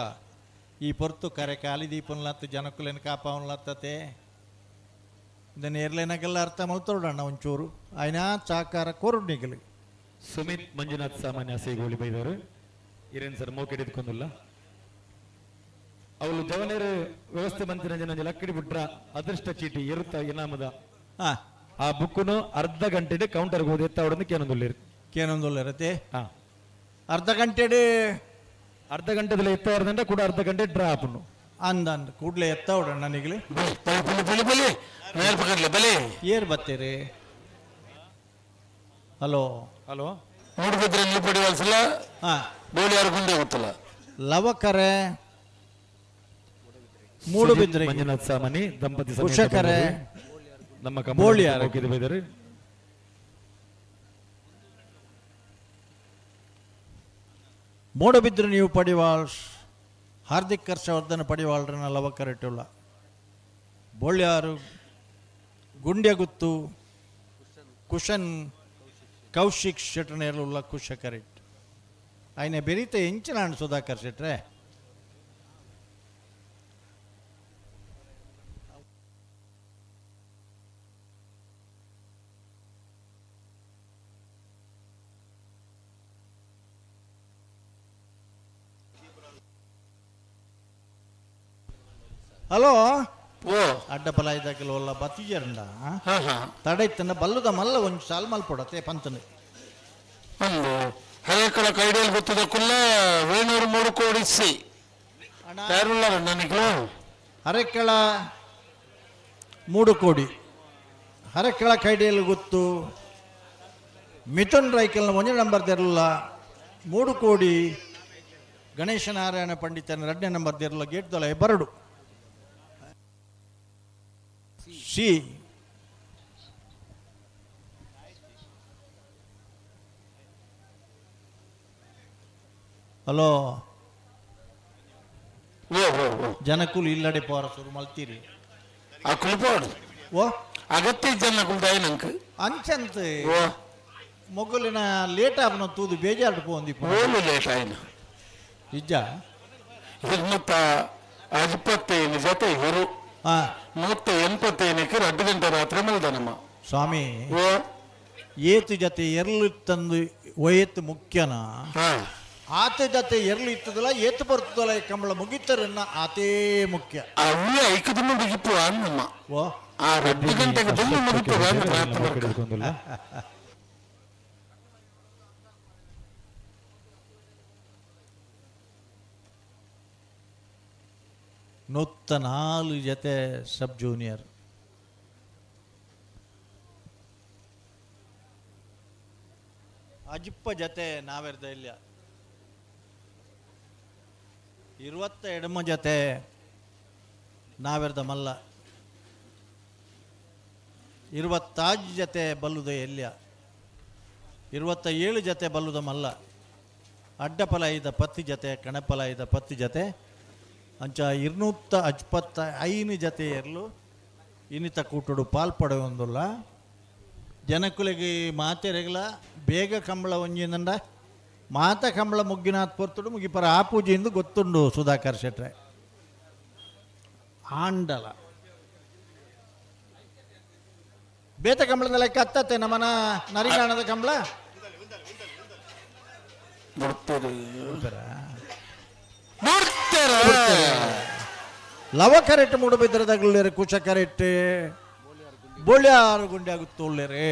ಈ ಪೊರ್ತು ಕರೆ ಕಾಲಿ ದೀಪನ್ಲತ್ತು ಜನಕುಲೇನು ಕಾಪಾವನ್ಲತ್ತತೆ ಇದನ್ನು ಏರ್ಲೇನಾಗೆಲ್ಲ ಅರ್ಥ ಮಲ್ತೊಡಣ್ಣ ಒಂಚೂರು ಆಯ್ನಾ ಚಾಕಾರ ಕೊರುಡು ನಿಗಲಿ. ಸುಮಿತ್ ಮಂಜುನಾಥ್ ಸಾಮಾನ್ಯ ಸೇಗೋಳಿ ಬೈದವರು ಇರೇನ್ ಸರ್ ಮೋಕೆಡ್ ಇದ್ಕೊಂದಿಲ್ಲ. ಅವಳು ಜವನೇರು ವ್ಯವಸ್ಥೆ ಮಂತಿನ ಜನ ಲಕ್ಕಡಿ ಬಿಟ್ರ ಅದೃಷ್ಟ ಚೀಟಿ ಇರುತ್ತ ಇನಾಮದ ಆ ಬುಕ್ಕುನು ಅರ್ಧ ಗಂಟೆ ಕೌಂಟರ್ಗೆ ಹೋದ ಎತ್ತ ಅವಡನ್ನು ಕೇನೊಂದುಲ್ಲೇರು. ಕೇನೊಂದುಲ್ಲೇರತೆ. ಅರ್ಧ ಗಂಟೆಡು. ಅರ್ಧ ಗಂಟೆದಲ್ಲಿ ಎತ್ತ ಹೊರದಂಡ ಕೂಡ ಅರ್ಧ ಗಂಟೆ ಡ್ರಾ ಆಪುನು. ಅಂದ ಅಂದ ಕೂಡ್ಲೆ ಎತ್ತ ಹೊಡಣ್ಣ ನಿಗಲಿ. ಬಲಿ ಬಲಿ ಬಲಿ ಬಲಿ ಮೇಲ್ ಪಕಡ್ಲೆ ಬಲಿ. ಏರ್ ಬತ್ತೀರಿ? ಹಲೋ. ಹಲೋ. ನೋಡ್ಬಿದ್ರೆ ನೀವು ಪಡಿವಲ್ಸಲ್ಲ. ಬೋಳಿಯಾರ್ ಗುಂಡೆ ಗೊತ್ತಲ್ಲ. ಲವಕರೆ ಮೂಡುಬಿದ್ರೆ ಮಂಜುನಾಥ್ ಸಾಮಾನಿ ದಂಪತಿ ಸಮೇತ ಕುಶಕರೆ ಬಂದವರು. ನಮ್ಮ ಬೋಳಿಯಾರ. ಮೋಕೆಡ್ ಬೈದರು. ಮೂಡಬಿದ್ರೆ ನೀವು ಪಡಿವಾಳ್ಸ್ ಹಾರ್ದಿಕ್ ಹರ್ಷವರ್ಧನ ಪಡಿವಾಳ್ರನ್ನ ಲವಕರೆಟ್ಟುಲ್ಲ. ಬೋಳ್ಯಾರು ಗುಂಡ್ಯಗುತ್ತು ಕುಶನ್ ಕೌಶಿಕ್ ಶೆಟ್ರನೇರುಲ್ಲ ಕುಶಕರೆಟ್ ಆಯ್ನ ಬೆರೀತ ಎಂಚಿನ ಸುಧಾಕರ್ ಶೆಟ್ರೆ. ಹಲೋ. ಓ. ಅಡ್ಡ ಪಲ ಇದ್ದಕ್ಕೆಲ್ಲ ಒಲ್ಲ ಬತ್ತಿಜರಂಡ. ಹಾ ಹಾ. ತಡೈತನ ಬಲ್ಲುದ ಮಲ್ಲ ಒಂಜಿ ಸಾಲ್ ಮಲ್ಪೊಡತೆ ಪಂತನು. ಒಂದು ಹರೇಕಳ ಕೈಡಿಯಲ್ಲಿ ಗೊತ್ತದ ಕುಲ್ಲ ವೇಣೂರು ಮೂರು ಕೋಡಿ ಸಿ ಯಾರುಲ್ಲ ನನಗೆ. ಹರೇಕಳ ಮೂಡು ಕೋಡಿ, ಹರೇಕಳ ಕೈಡಿಯಲ್ಲಿ ಗೊತ್ತು ಮಿಥುನ್ ರೈಕಲ್ನ ಒಂದೇ ನಂಬರ್ ತೆರಲಿಲ್ಲ. ಮೂಡು ಕೋಡಿ ಗಣೇಶ ನಾರಾಯಣ ಪಂಡಿತನ ಎರಡನೇ ನಂಬರ್ ತೆರಲ ಗೇಟ್ ದೊಲ ಬರಡು ಸಿ. ಹಲೋ. ಓ ಓ ಓ. ಜನಕುಲು ಇಲ್ಲಡೆ ಪೋರ ಶುರು ಮಲ್ತೀರಿ. ಆ ಕುಲ್ಪೋಡು. ಓ. ಅಗತ್ಯ ಜನ ಕುಲ್ದಾಯಿ ನಂಕ್. ಅಂಚಂತ. ಓ. ಮೊಗಲಿನ ಲೇಟ್ ಆಪನ ತೂದು ಬೇಜಾರು ಪೋಂದಿಪ್ಪ. ಓಲು ಲೇಟ್ ಆಯ್ನ? ಇಜ್ಜ. ಹಿರ್ನೂತ್ತ 25 ಜೊತೆ ಇವರು. ಹಾ. 185ಕ್ಕೆ 2 ಗಂಟೆ ರಾತ್ರಿ ಮಲ್ದ ನಮ್ಮ. ಸ್ವಾಮಿ. ಓ. ಏತು ಜೊತೆ ಎರ್ಲು ತಂದು ಒಯತ್ತು ಮುಖ್ಯನ. ಹಾ. ಆತ ಜೊತೆ ಎರ್ಲು ಇತ್ತದಲ್ಲ, ಏತು ಬರ್ತದಲ್ಲ, ಈ ಕಂಬಳ ಮುಗಿತರನ್ನ ಆತೇ ಮುಖ್ಯ. ಅವೇ ಐಕದನ್ನು ಮುಗಿಪು ನಮ್ಮ. ಓ. ಆ 2 ಗಂಟೆಗೆ ದುಂಡು ಮುಗಿಪು ಪ್ರಾರ್ಥನೆ. ಹಿಡಿದುಕೊಂಡಲ್ಲ. 104 ಜೊತೆ ಸಬ್ ಜೂನಿಯರ್. ಅಜಿಪ್ಪ ಜೊತೆ ನಾವೆರ್ದ ಇಲ್ಲ. ಇರುವತ್ತ ಎಡಮ ಜೊತೆ ನಾವೆರ್ದ ಮಲ್ಲ. 26 ಜೊತೆ ಬಲ್ಲುದ ಎಲ್ಯ. 27 ಜೊತೆ ಬಲ್ಲುದ ಮಲ್ಲ. ಅಡ್ಡಪಲ ಐದ 10 ಜೊತೆ, ಕಣಪಲ ಐದ 10 ಜೊತೆ. ಅಂಚ 225 ಜೊತೆ ಎರ್ಲು ಇನ್ನಿತ ಕೂಟುಡು ಪಾಲ್ಪಡೆಯೊಂದುಲ್ಲ. ಜನಕುಲೆಗೆ ಮಾತೆರೆಗ್ಲ ಬೇಗ ಕಂಬಳ ಒಂಜಿಂದಂಡ ಮಾತ ಕಂಬಳ ಮುಗ್ಗಿನಾಥ್ ಪೊರ್ತುಡು ಮುಗಿಪರ ಆ ಪೂಜೆಯಿಂದ ಗೊತ್ತುಂಡು ಸುಧಾಕರ್ ಶೆಟ್ರೆ. ಆಂಡಲ ಬೇತ ಕಂಬಳದ ಲೆಕ್ಕ ಅತ್ತತ್ತೆ ನಮ್ಮನ ನರಿಗಾಣದ ಕಂಬಳ. ಬಿಡ್ತೀರಿ. ಬಿಡ್ತೀರ. ಲವ ಕರೆಕ್ಟ್ ಮೂಡಬಿದ್ರದಾಗಲೇರೆ, ಕುಶ ಕರೆಕ್ಟ್ ಬೋಳ್ಯಾರು ಗುಂಡೆ ಆಗುತ್ತೋಳ್ಳೇರೆ.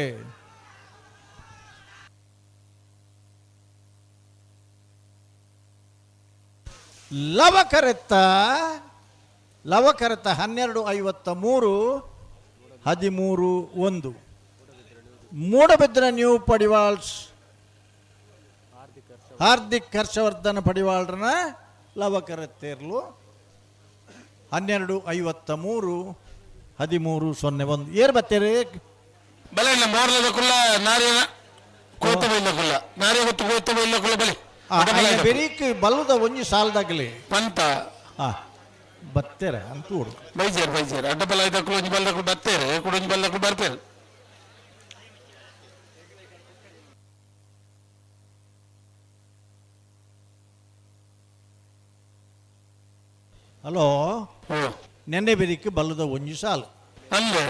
ಲವ ಕರೆತ್ತ, ಲವ ಕರೆತ 12:53, 13:01. ಮೂಡಬಿದ್ರ ನ್ಯೂ ಪಡಿವಾಳ್ಸ್ ಹಾರ್ದಿಕ್ ಹರ್ಷವರ್ಧನ ಪಡಿವಾಳ್ರನ ಲವ ಕರೆತ್ತೇರ್ಲು 12:53, 13:01. ಏರ್ ಬತ್ತೇರಿ? ಬಲೆ ಮೋರ್ಲದ ಕುಲ್ಲ ನಾರಿಯ ಕೋತ ಬೈಲ ಕುಲ್ಲ ನಾರಿಯ ಗೊತ್ತು ಕೋತ ಬೈಲ ಕುಲ್ಲ ಬಲಿ. ಬೆರೀಕ್ ಬಲ್ಲದ ಒಂಜಿ ಸಾಲದಾಗಲಿ. ಪಂತ. ಆ ಬತ್ತೇರ ಅಂತೂಡು. ಬೈಜೇರ್ ಬೈಜೇರ್ ಅಡ್ಡ ಬಲ ಐದಕ್ಕೂ ಒಂಜಿ ಬಲ್ಲಕ್ಕೂ ಬತ್ತೇರೆ ಕೂಡ ಒಂಜಿ ಬಲ್ಲಕ್ಕೂ ಬರ್ಪೇರು. ಹಲೋ. ಓ. ನೆನ್ನೆ ಬೆರೀಕ್ ಬಲ್ಲದ ಒಂಜಿ ಸಾಲು. ಅಂದೆ.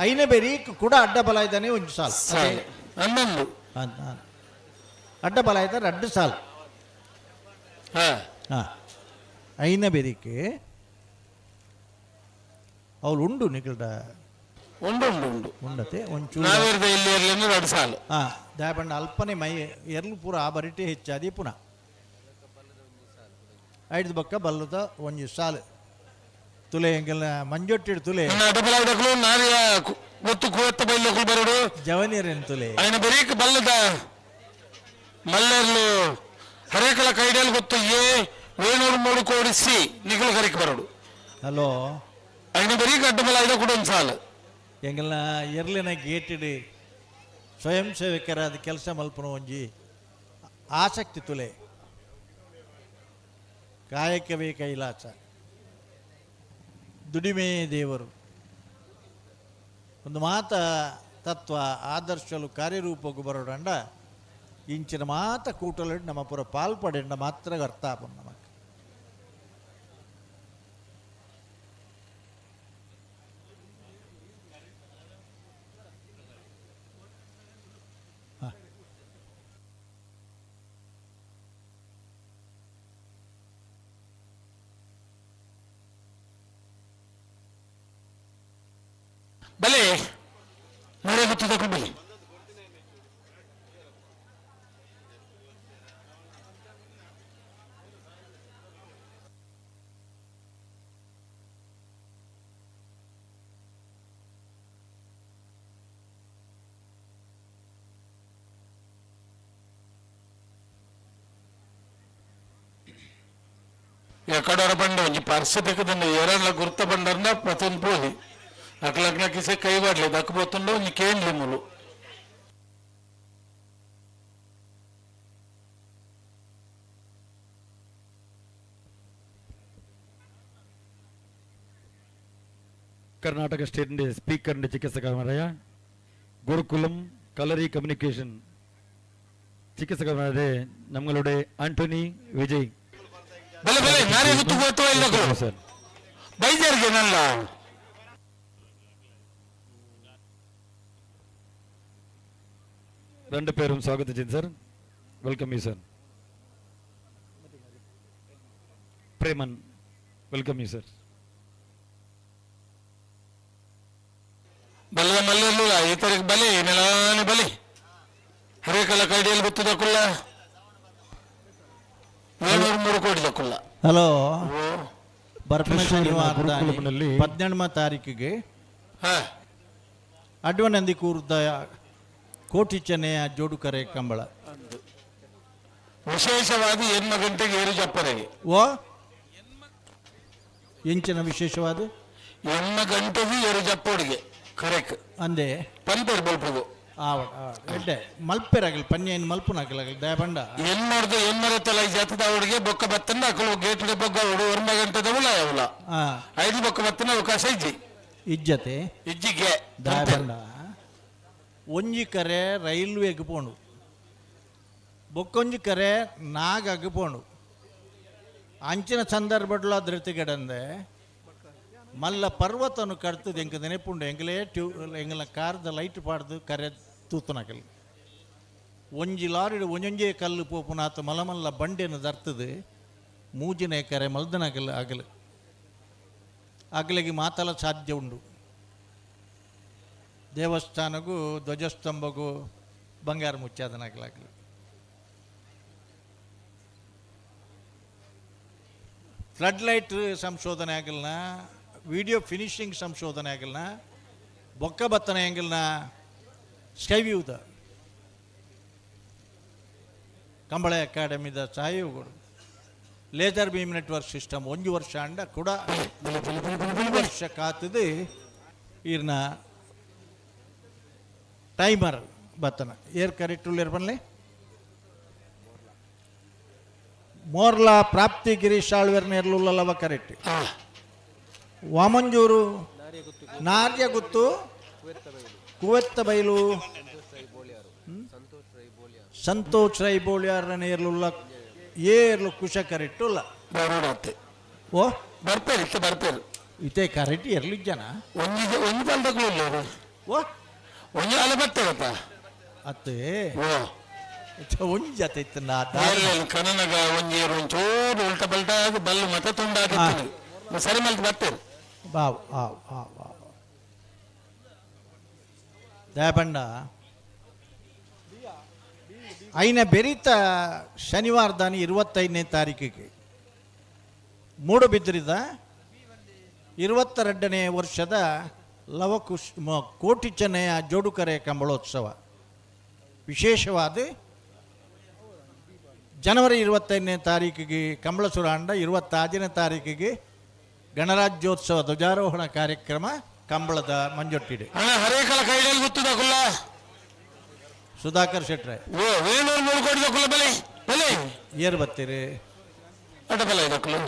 ಐನೇ ಬೆರೀಕ್ ಕೂಡ ಅಡ್ಡ ಬಲ ಇದ್ದಾನೆ ಒಂಜಿ ಸಾಲು. ಸಾಲು 11. ಅಂತ ಅಡ್ಡ ಬಲ ಇದ್ದಾರೆ ಅಡ್ಡ ಸಾಲು. ಹಾ. ಹಾ, ಐನ ಬೆರಿಕೆ ಅವಳು ಉಂಡು ನಿಕಲ್ಡ. ಉಂಡು ಉಂಡು ಉಂಡು. ಉಂಡತೆ ಒಂಚೂರು. ನಾವೇರ್ದ ಇಲ್ಲಿ ಇರ್ಲಿ ಎರಡು ಸಾಲು. ಹಾ, ದಾಯಬಣ್ಣ ಅಲ್ಪನೆ ಮೈ ಎರ್ಲು ಪೂರ ಆ ಬರಿಟೆ ಹೆಚ್ಚಾದಿ ಪುನಃ ಐದು ಬಕ್ಕ ಬಲ್ಲದ ಒಂಜಿ ಸಾಲು ತುಲೆ ಎಂಗೆಲ್ಲ ಮಂಜೊಟ್ಟಿಡು ತುಲೆ. ನನ್ನ ಅಡ್ಡ ಬಲ ಐದಕ್ಕೂ ನಾರಿಯ ಗೊತ್ತು ಕೋತ ಬೈಲಕ್ಕೂ ಬರಡು. ಜವನಿಯರೇನು ತುಲೆ. ఆయన ಬರೀಕ್ ಬಲ್ಲದ ಮಲ್ಲೆರ್ಲು ಹರೇಕಳ ಕೈಡಲ್ ಗೊತ್ತು ಎ 703 ಕೋಡಿ ಸಿ ನಿಖಲು ಕರಿಕ್ ಬರಡು. ಹಲೋ. ఆయన ಬರೀಕ್ ಅಡ್ಡ ಬಲ ಐದ ಕೂಡ ಒಂದು ಸಾಲು. ಎಂಗೆಲ್ಲ ಎರ್ಲಿನ ಗೇಟಿಡಿ ಸ್ವಯಂ ಸೇವಕರಾದ ಕೆಲಸ ಮಲ್ಪನ ಒಂಜಿ ಆಸಕ್ತಿ ತುಲೆ. ಕಾಯಕವೇ ಕೈಲಾಸ, ದುಡಿಮೆ ದೇವರು, ಒಂದು ಮಾತ ತತ್ವ ಆದರ್ಶಲು ಕಾರ್ಯರೂಪಕ್ಕೂ ಬರೋಡಂಡ ಇಂಚಿನ ಮಾತ ಕೂಟಲು ನಮ್ಮ ಪುರ ಪಾಲ್ಪಡೆಂಡ ಮಾತ್ರ ಅರ್ಥ ಆಪುಂಡು ನಮಕ್. ಬಲೆ ನಡೆ ಗೊತ್ತಿದೆ ಬಲೆ. ಎಕಡೋರ ಬಂಡ ಒಂಜಿ ಪರ್ಸ ತೆಗೆದಂಡ ಎರಡ್ಲ ಗುರ್ತ ಬಂಡರ್ನ ಪ್ರತಿಯೊಂದು ಪೋಲಿ ಅಕ್ಲಕ್ಲ ಕಿಸೆ ಕೈ ಬಾಡ್ಲಿ ದಕ್ಕ ಪೋತುಂಡ ಒಂಜಿ ಕೇನ್ಲಿ ಮುಲು. കർണാടക സ്റ്റേറ്റിന്റെ സ്പീക്കറിന്റെ ചികിത്സകന്മാരായ ഗുരുകുലം കളരി കമ്മ്യൂണിക്കേഷൻ ചികിത്സകന്മാരെ നമ്മളുടെ ആന്റണി വിജയ്. ಬಲೆ ಬಲೆ ನಾರೇ ಗೊತ್ತು ಗೊತ್ತು ಇಲ್ಲ. ಸರ್. ಬೈಜಾರ್ಗೆ ನಲ್ಲ. രണ്ട് പേരും സ്വാഗതം ചെയ്തു sir. Welcome you sir. Preman, welcome you sir. ಬಲ್ಲದ ಮಲ್ಲಲ್ಲ ಈ ತಾರೀಕು ಬಲೆ ನೆಲಾನಿ ಬಲೆ ಹರೇಕಲ ಕೈಡಿಯಲ್ಲಿ ಗೊತ್ತದ ಕುಲ್ಲ 703 ಕೋಟಿ ದಕ್ಕುಲ್ಲ. ಹಲೋ, ಬರ್ಪನ ತೃಶ್ಶೂರಿನ ಶನಿವಾರ ಗುರುಕುಲಂನಲ್ಲಿ 18ನೇ ತಾರೀಕಿಗೆ ಅಡ್ವನಂದಿ ಕೂರ್ದ ಕೋಟಿ ಚೆನ್ನೆಯ ಜೋಡುಕರೆ ಕಂಬಳ. ವಿಶೇಷವಾಗಿ ಎನ್ನ ಗಂಟೆಗೆ ಏರು ಜಪ್ಪರೆಗೆ. ಓ, ಎಂಚಿನ ವಿಶೇಷವಾದ? ಎನ್ನ ಗಂಟೆಗೆ ಏರು ಜಪ್ಪೋಡಿಗೆ ಕರೆಕ್ಟ್. ಅಂದೆ. ಪಂಪೇರ್ ಬಲ್ಪುಗು. ಆವಡ್ ಎಡ್ಡೆ ಮಲ್ಪೆರಾಗಲಿ ಪನ್ಯ ಏನು ಮಲ್ಪುನಾಗಲಾಗಲಿ ದಯಬಂಡ. ಏನ್ ಮಾಡ್ದು ಏನ್ ಮರತ್ತಲ್ಲ ಈ ಜಾತದ ಅವಡಿಗೆ ಬೊಕ್ಕ ಬತ್ತನ್ನ ಅಕಲು ಗೇಟ್ ಬೊಕ್ಕ ಅವಡು ಒರ್ಮ ಗಂಟೆದ ಉಲ ಅವಲ. 5 ಬೊಕ್ಕ ಬತ್ತನ ಅವಕಾಶ ಇಜ್ಜಿ. ಇಜ್ಜತೆ. ಇಜ್ಜಿಗೆ. ದಯಬಂಡ ಒಂಜಿ ಕರೆ ರೈಲ್ವೆಗ್ ಪೋಂಡು, ಬೊಕ್ಕೊಂಜಿ ಕರೆ ನಾಗಗ್ ಪೋಂಡು. ಅಂಚಿನ ಸಂದರ್ಭಡ್ಲ ಧೃತಿಗಡಂದೆ ಮಲ್ಲ ಪರ್ವತನು ಕಡ್ತದ ಎಂಕ ನೆನಪುಂಡು. ಎಂಗಲೇ ಟ್ಯೂ ಎಂಗಲ ಕಾರ್ದ ಲೈಟ್ ಪಾಡ್ದು ಕರೆ ತೂತುನಕಲ್ ಒಂಜಿ ಲಾರಿಡ್ ಒಂಜೊಂಜೇ ಕಲ್ಲು ಪೋಪುನಾತ ಮಲ್ಲ ಮಲ್ಲ ಬಂಡೆನು ದರ್ತದು ಮೂಜಿನೇ ಕರೆ ಮಲ್ದನಕಲ್ ಅಗಲು ಅಗಲಿಗೆ ಮಾತಲ ಸಾಧ್ಯ ಉಂಡು. ದೇವಸ್ಥಾನಗೂ ಧ್ವಜಸ್ತಂಭಗೂ ಬಂಗಾರ ಮುಚ್ಚಾದನಾಗಲಾಗಲಿ. ಫ್ಲಡ್ ಲೈಟ್ ಸಂಶೋಧನೆ ಆಗಲ್ನ, ವಿಡಿಯೋ ಫಿನಿಶಿಂಗ್ ಸಂಶೋಧನೆ ಆಗಲ್ನ, ಬೊಕ್ಕ ಬತ್ತನೆ ಆಂಗಲ್ನ ಸ್ಕೈವ್ಯೂದ ಕಂಬಳ ಅಕಾಡೆಮಿದ ಸಹಯೋಗಗಳು ಲೇಸರ್ ಬೀಮ್ ನೆಟ್ವರ್ಕ್ ಸಿಸ್ಟಮ್ ಒಂಜಿ ವರ್ಷ ಅಂಡ ಕೂಡ ಒಂದು ವರ್ಷ ಕಾತದು ಈರ್ನ ಟೈಮರ್ ಬತ್ತನ ಏರ್ ಕರೆಕ್ಟ್ ಉಳ್ಳೇರ್ ಬನ್ಲೆ. ಮೋರ್ಲಾ ಪ್ರಾಪ್ತಿ ಗಿರೀಶ್ ಆಳ್ವೆರ್ ನೇರ್ಲುಲ್ಲವ ಕರೆಕ್ಟ್. ವಾಮಂಜೂರು ನಾರ್ಯ ಗುತ್ತು ಕುವೆತ್ತ ಬೈಲು ಸಂತೋಷ್ ರೈ ಬೋಳಿಯಾರ ನೇರ್ಲುಲ್ಲ ಏರ್ಲು ಕುಶ ಕರೆಕ್ಟ್ ಉಲ್ಲ. ಬರೋಡತ್ತೆ. ಓ. ಬರ್ಪೇರು ಇತ್ತೆ ಬರ್ಪೇರು. ಇತ್ತೆ ಕರೆಕ್ಟ್ ಎರ್ಲಿ ಜನ. ಒಂಜಿ ಒಂಜಿ ಬಲ್ದಕ್ಕೂ ಇಲ್ಲ. ಓ. ಒಂಜಿ ಅಲೆ ಬರ್ತೇವಪ್ಪ. ಅತ್ತೆ. ಓ. ಒಂಜಿ ಜತೆ ಇತ್ತು ನಾ. ಕನನಗ ಒಂಜಿ ಒಂಚೂರು ಉಲ್ಟ ಬಲ್ಟ ಬಲ್ಲು ಮತ್ತೆ ತುಂಡಾಗಿತ್ತು, ಸರಿ ಮಲ್ತು ಬರ್ತೇವೆ. ಬಾವ್ ಆವ್ ಆವ್ ಆವ್ ದಯಬಂಡ ಐನ ಬೆರಿತ ಶನಿವಾರದಾನಿ 25ನೇ ತಾರೀಕಿಗೆ ಮೂಡುಬಿದ್ರಿದ 22ನೇ ವರ್ಷದ ಲವಕುಶ್ ಕೋಟಿ ಚೆನ್ನಯ ಜೋಡುಕರೆ ಕಂಬಳೋತ್ಸವ. ವಿಶೇಷವಾದ ಜನವರಿ 25ನೇ ತಾರೀಕಿಗೆ ಕಂಬಳ ಸುರಾಂಡ, 26ನೇ ತಾರೀಕಿಗೆ ಗಣರಾಜ್ಯೋತ್ಸವ ಧ್ವಜಾರೋಹಣ ಕಾರ್ಯಕ್ರಮ ಕಂಬಳದ ಮಂಜೊಟ್ಟಿಡೆ. ಅಣ್ಣ ಹರೇಕಲ ಕೈಯಲ್ಲಿ ಗೊತ್ತದಕ್ಕುಲ್ಲ. ಸುಧಾಕರ್ ಶೆಟ್ರೆ. ಓ 703 ಕೋಟಿ ದಕ್ಕುಲ್ಲ ಬಲೆ ಬಲೆ. ಏರ್ ಬತ್ತೀರಿ. ಅಡ್ಡ ಬಲೆ ದಕ್ಕುಲು.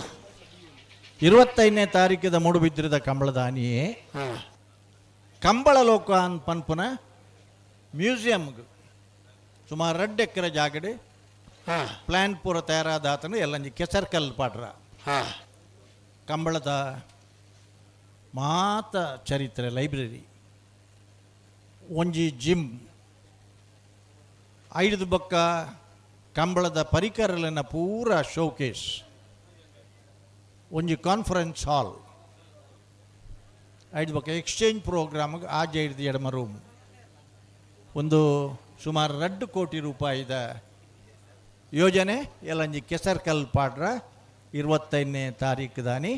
25ನೇ ತಾರೀಕಿದ ಮೂಡುಬಿದ್ರಿದ ಕಂಬಳದ ಅನಿಯೇ ಕಂಬಳ ಲೋಕ ಅನ್ ಪನ್ಪುನ ಮ್ಯೂಸಿಯಂಗ್ ಸುಮಾರು 2 ಎಕರೆ ಜಾಗಡೆ ಪ್ಲಾನ್ ಪೂರ ತಯಾರಾದ ಆತನು ಎಲ್ಲಂಜಿ ಕೆಸರ್ ಕಲ್ಲು ಪಾಡ್ರ. ಕಂಬಳದ ಮಾತ ಚರಿತ್ರೆ ಲೈಬ್ರರಿ, ಒಂಜಿ ಜಿಮ್, ಐದು ಬೊಕ್ಕ ಕಂಬಳದ ಪರಿಕರಲೆನ ಪೂರ ಶೋಕೇಸ್, ಒಂಜಿ ಕಾನ್ಫರೆನ್ಸ್ ಹಾಲ್, ಐದು ಬೊಕ್ಕ ಎಕ್ಸ್ಚೇಂಜ್ ಪ್ರೋಗ್ರಾಮ್ಗೆ ಆಜೆ ಐದು ಎಡಮ ರೂಮ್. ಒಂದು ಸುಮಾರು 2 ಕೋಟಿ ರೂಪಾಯಿದ ಯೋಜನೆ ಎಲ್ಲಂಜಿ ಕೆಸರ್ ಕಲ್ ಪಾಡ್ರ 25ನೇ ತಾರೀಕು ದಾನಿ.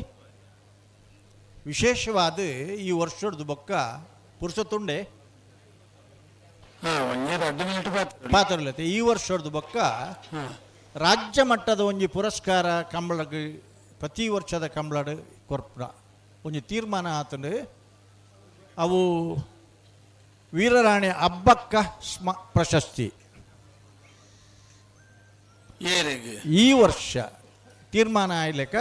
ವಿಶೇಷವಾದ ಈ ವರ್ಷದ ಬೊಕ್ಕ ಪುರುಷತುಂಡೆ ಪಾತ್ರಲತೆ ಈ ವರ್ಷದ ಬೊಕ್ಕ ರಾಜ್ಯ ಮಟ್ಟದ ಒಂಜಿ ಪುರಸ್ಕಾರ ಕಂಬಳಗ್ ಪ್ರತಿ ವರ್ಷದ ಕಂಬಳಡ್ ಕೊರ್ಪುನ ಒಂಜಿ ತೀರ್ಮಾನ ಆತಂಡು. ಅವು ವೀರರಾಣಿ ಅಬ್ಬಕ್ಕ ಸ್ಮ ಪ್ರಶಸ್ತಿ ಈ ವರ್ಷ ತೀರ್ಮಾನ ಆಯ್ಲೆಕ್ಕ.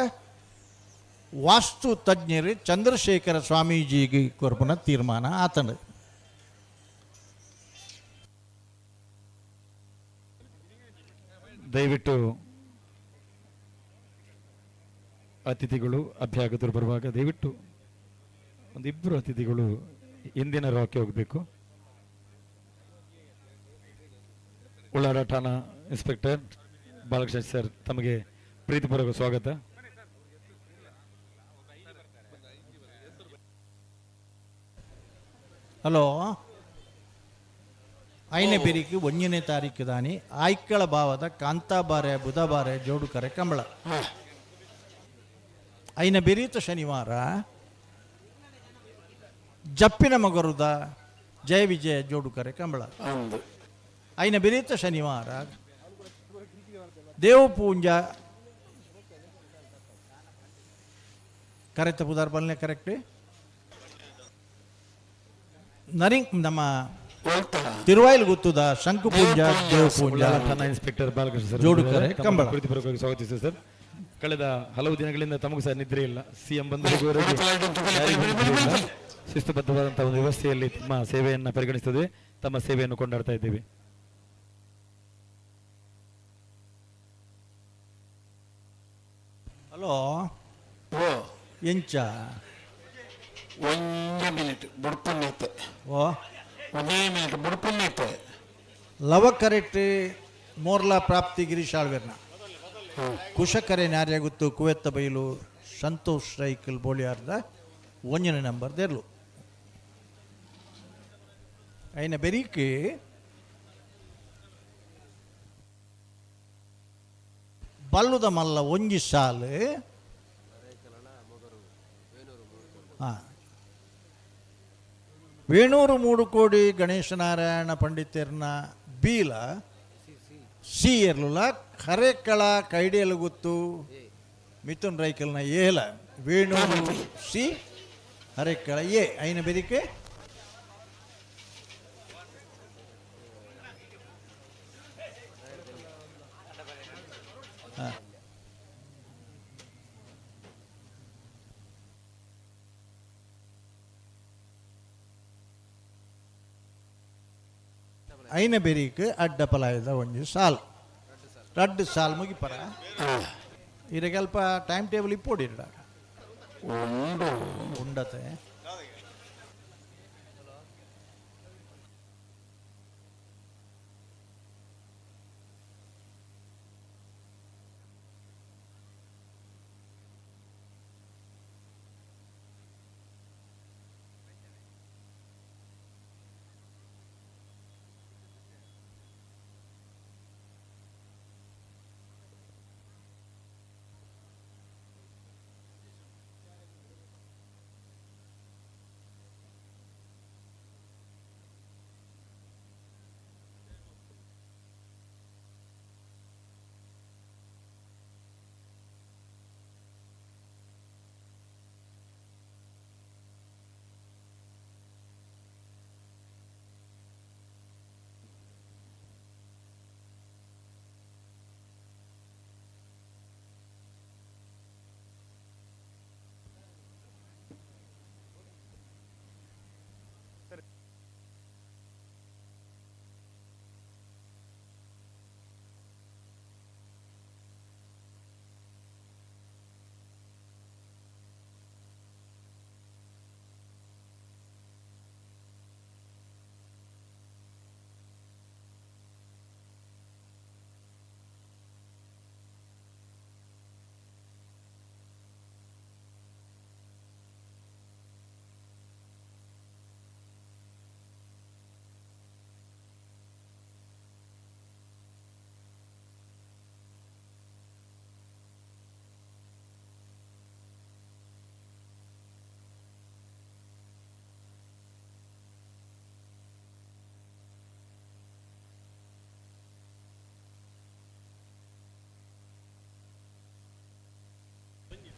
ವಾಸ್ತು ತಜ್ಞರು ಚಂದ್ರಶೇಖರ ಸ್ವಾಮೀಜಿಗೆ ಕೊರ್ಪುನ ತೀರ್ಮಾನ ಆತಂಡು. ದಯವಿಟ್ಟು ಅತಿಥಿಗಳು ಅಭ್ಯಾಗತರು ಬರುವಾಗ ದಯವಿಟ್ಟು ಒಂದಿಬ್ಬರು ಅತಿಥಿಗಳು ಹಿಂದಿನ ರಾಕ್ಕೆ ಹೋಗಬೇಕು. ಉಳ್ಳಾಡ ಠಾಣಾ ಇನ್ಸ್ಪೆಕ್ಟರ್ ಬಾಲಕೃಷ್ಣ ಸರ್, ತಮಗೆ ಪ್ರೀತಿಪೂರ್ವಕ ಸ್ವಾಗತ. ಹಲೋ, ಐನೇ ಬೇರಿಕೆ 1ನೇ ತಾರೀಕು ದಾನಿ ಆಯ್ಕಳ ಭಾವದ ಕಾಂತಾಬಾರೆ ಬುಧಬಾರೆ ಜೋಡುಕರೆ ಕಂಬಳ. ಐನ ಬೆರೀತ ಶನಿವಾರ ಜಪ್ಪಿನ ಮಗರುದ ಜಯ ವಿಜಯ ಜೋಡುಕರೆ ಕಂಬಳ. ಐನ ಬೆರೀತ ಶನಿವಾರ ದೇವಪೂಂಜ ಕರೆತ ಪುದಾರ್ ಬಲ್ನೆ ಕರೆಕ್ಟ್ ನರಿಂಗ್ ನಮ್ಮ ತಿರುವಾಯಿಲ್ ಗೊತ್ತದ ಶಂಕು ಪೂಂಜಾ ದೇವ ಉಳ್ಳಾಲ ಠಾಣಾ ಇನ್ಸ್ಪೆಕ್ಟರ್ ಬಾಲಕೃಷ್ಣ ಸರ್ ಜೋಡುಕರೆ ತಮ್ಮನ್ನು ಕಂಬಳ. ಪ್ರೀತಿಪೂರ್ವಕವಾಗಿ ಸ್ವಾಗತಿಸ್ತೇವೆ ಸರ್. ಕಳೆದ ಹಲವು ದಿನಗಳಿಂದ ತಮಗೂ ಸಹ ನಿದ್ರೆ ಇಲ್ಲ. ಸಿಎಂ ಬಂದು ಹೋಗುವವರೆಗೆ ಯಾರಿಗೂ ನಿದ್ರೆ ಇಲ್ಲ. ಶಿಸ್ತುಬದ್ಧವಾದಂತಹ ಒಂದು ವ್ಯವಸ್ಥೆಯಲ್ಲಿ ತಮ್ಮ ಸೇವೆಯನ್ನು ಪರಿಗಣಿಸುತ್ತದೆ, ತಮ್ಮ ಸೇವೆಯನ್ನು ಕೊಂಡಾಡ್ತಾ ಇದ್ದೇವೆ. ಹಲೋ, ಓ ಎಂಚ ಒಂದೇ ಮಿನಿಟ್ ಬುಡ್ಪುನ್ನೈತೆ. ಓ ಒಂದೇ ಮಿನಿಟ್ ಬುಡ್ಪುನ್ನೈತೆ. ಲವ ಕರೆಕ್ಟ್ ಮೋರ್ಲಾ ಪ್ರಾಪ್ತಿ ಗಿರೀಶ್ ಆಳ್ವೆರ್ನ. ಕುಶಕರೆ ನ್ಯಾರ್ಯಾಗುತ್ತು ಕುವೆತ್ತ ಬೈಲು ಸಂತೋಷ್ ರೈಕಲ್ ಬೋಳಿಯಾರ್ದ ಒಂಜನೇ ನಂಬರ್ ದೆರ್ಲು. ಐನ ಬೆರೀಕೆ ಬಲ್ಲುದ ಮಲ್ಲ ಒಂಜಿ ಸಾಲು. ವೇಣೂರು ಮೂಡುಕೋಡಿ ಗಣೇಶನಾರಾಯಣ ಪಂಡಿತರ್ನ ಬೀಲ ಸಿ ಎರ್ಲುಲ ಕರೆಕಳ ಕೈಡಿಯಲು ಗೊತ್ತು ಮಿಥುನ್ ರೈಕಲ್ನ ಏಲ ವೇಣೂರು ಸಿ ಹರೆಕಳ ಎ ಐನ ಬೆರಿಕೆ. ಐನ ಬೆರಿಕ್ ಅಡ್ಡ ಪಲಾಯದ ಒಂಜಿ ಸಾಲ್ ರಡ್ಡು ಸಾಲ್ ಮುಗಿಪರ. ಇದಕ್ಕೆ ಅಲ್ಪ ಟೈಮ್ ಟೇಬಲ್ ಇಪ್ಪೋಡಿರಡ ಉಂಡು ಉಂಡತೆ.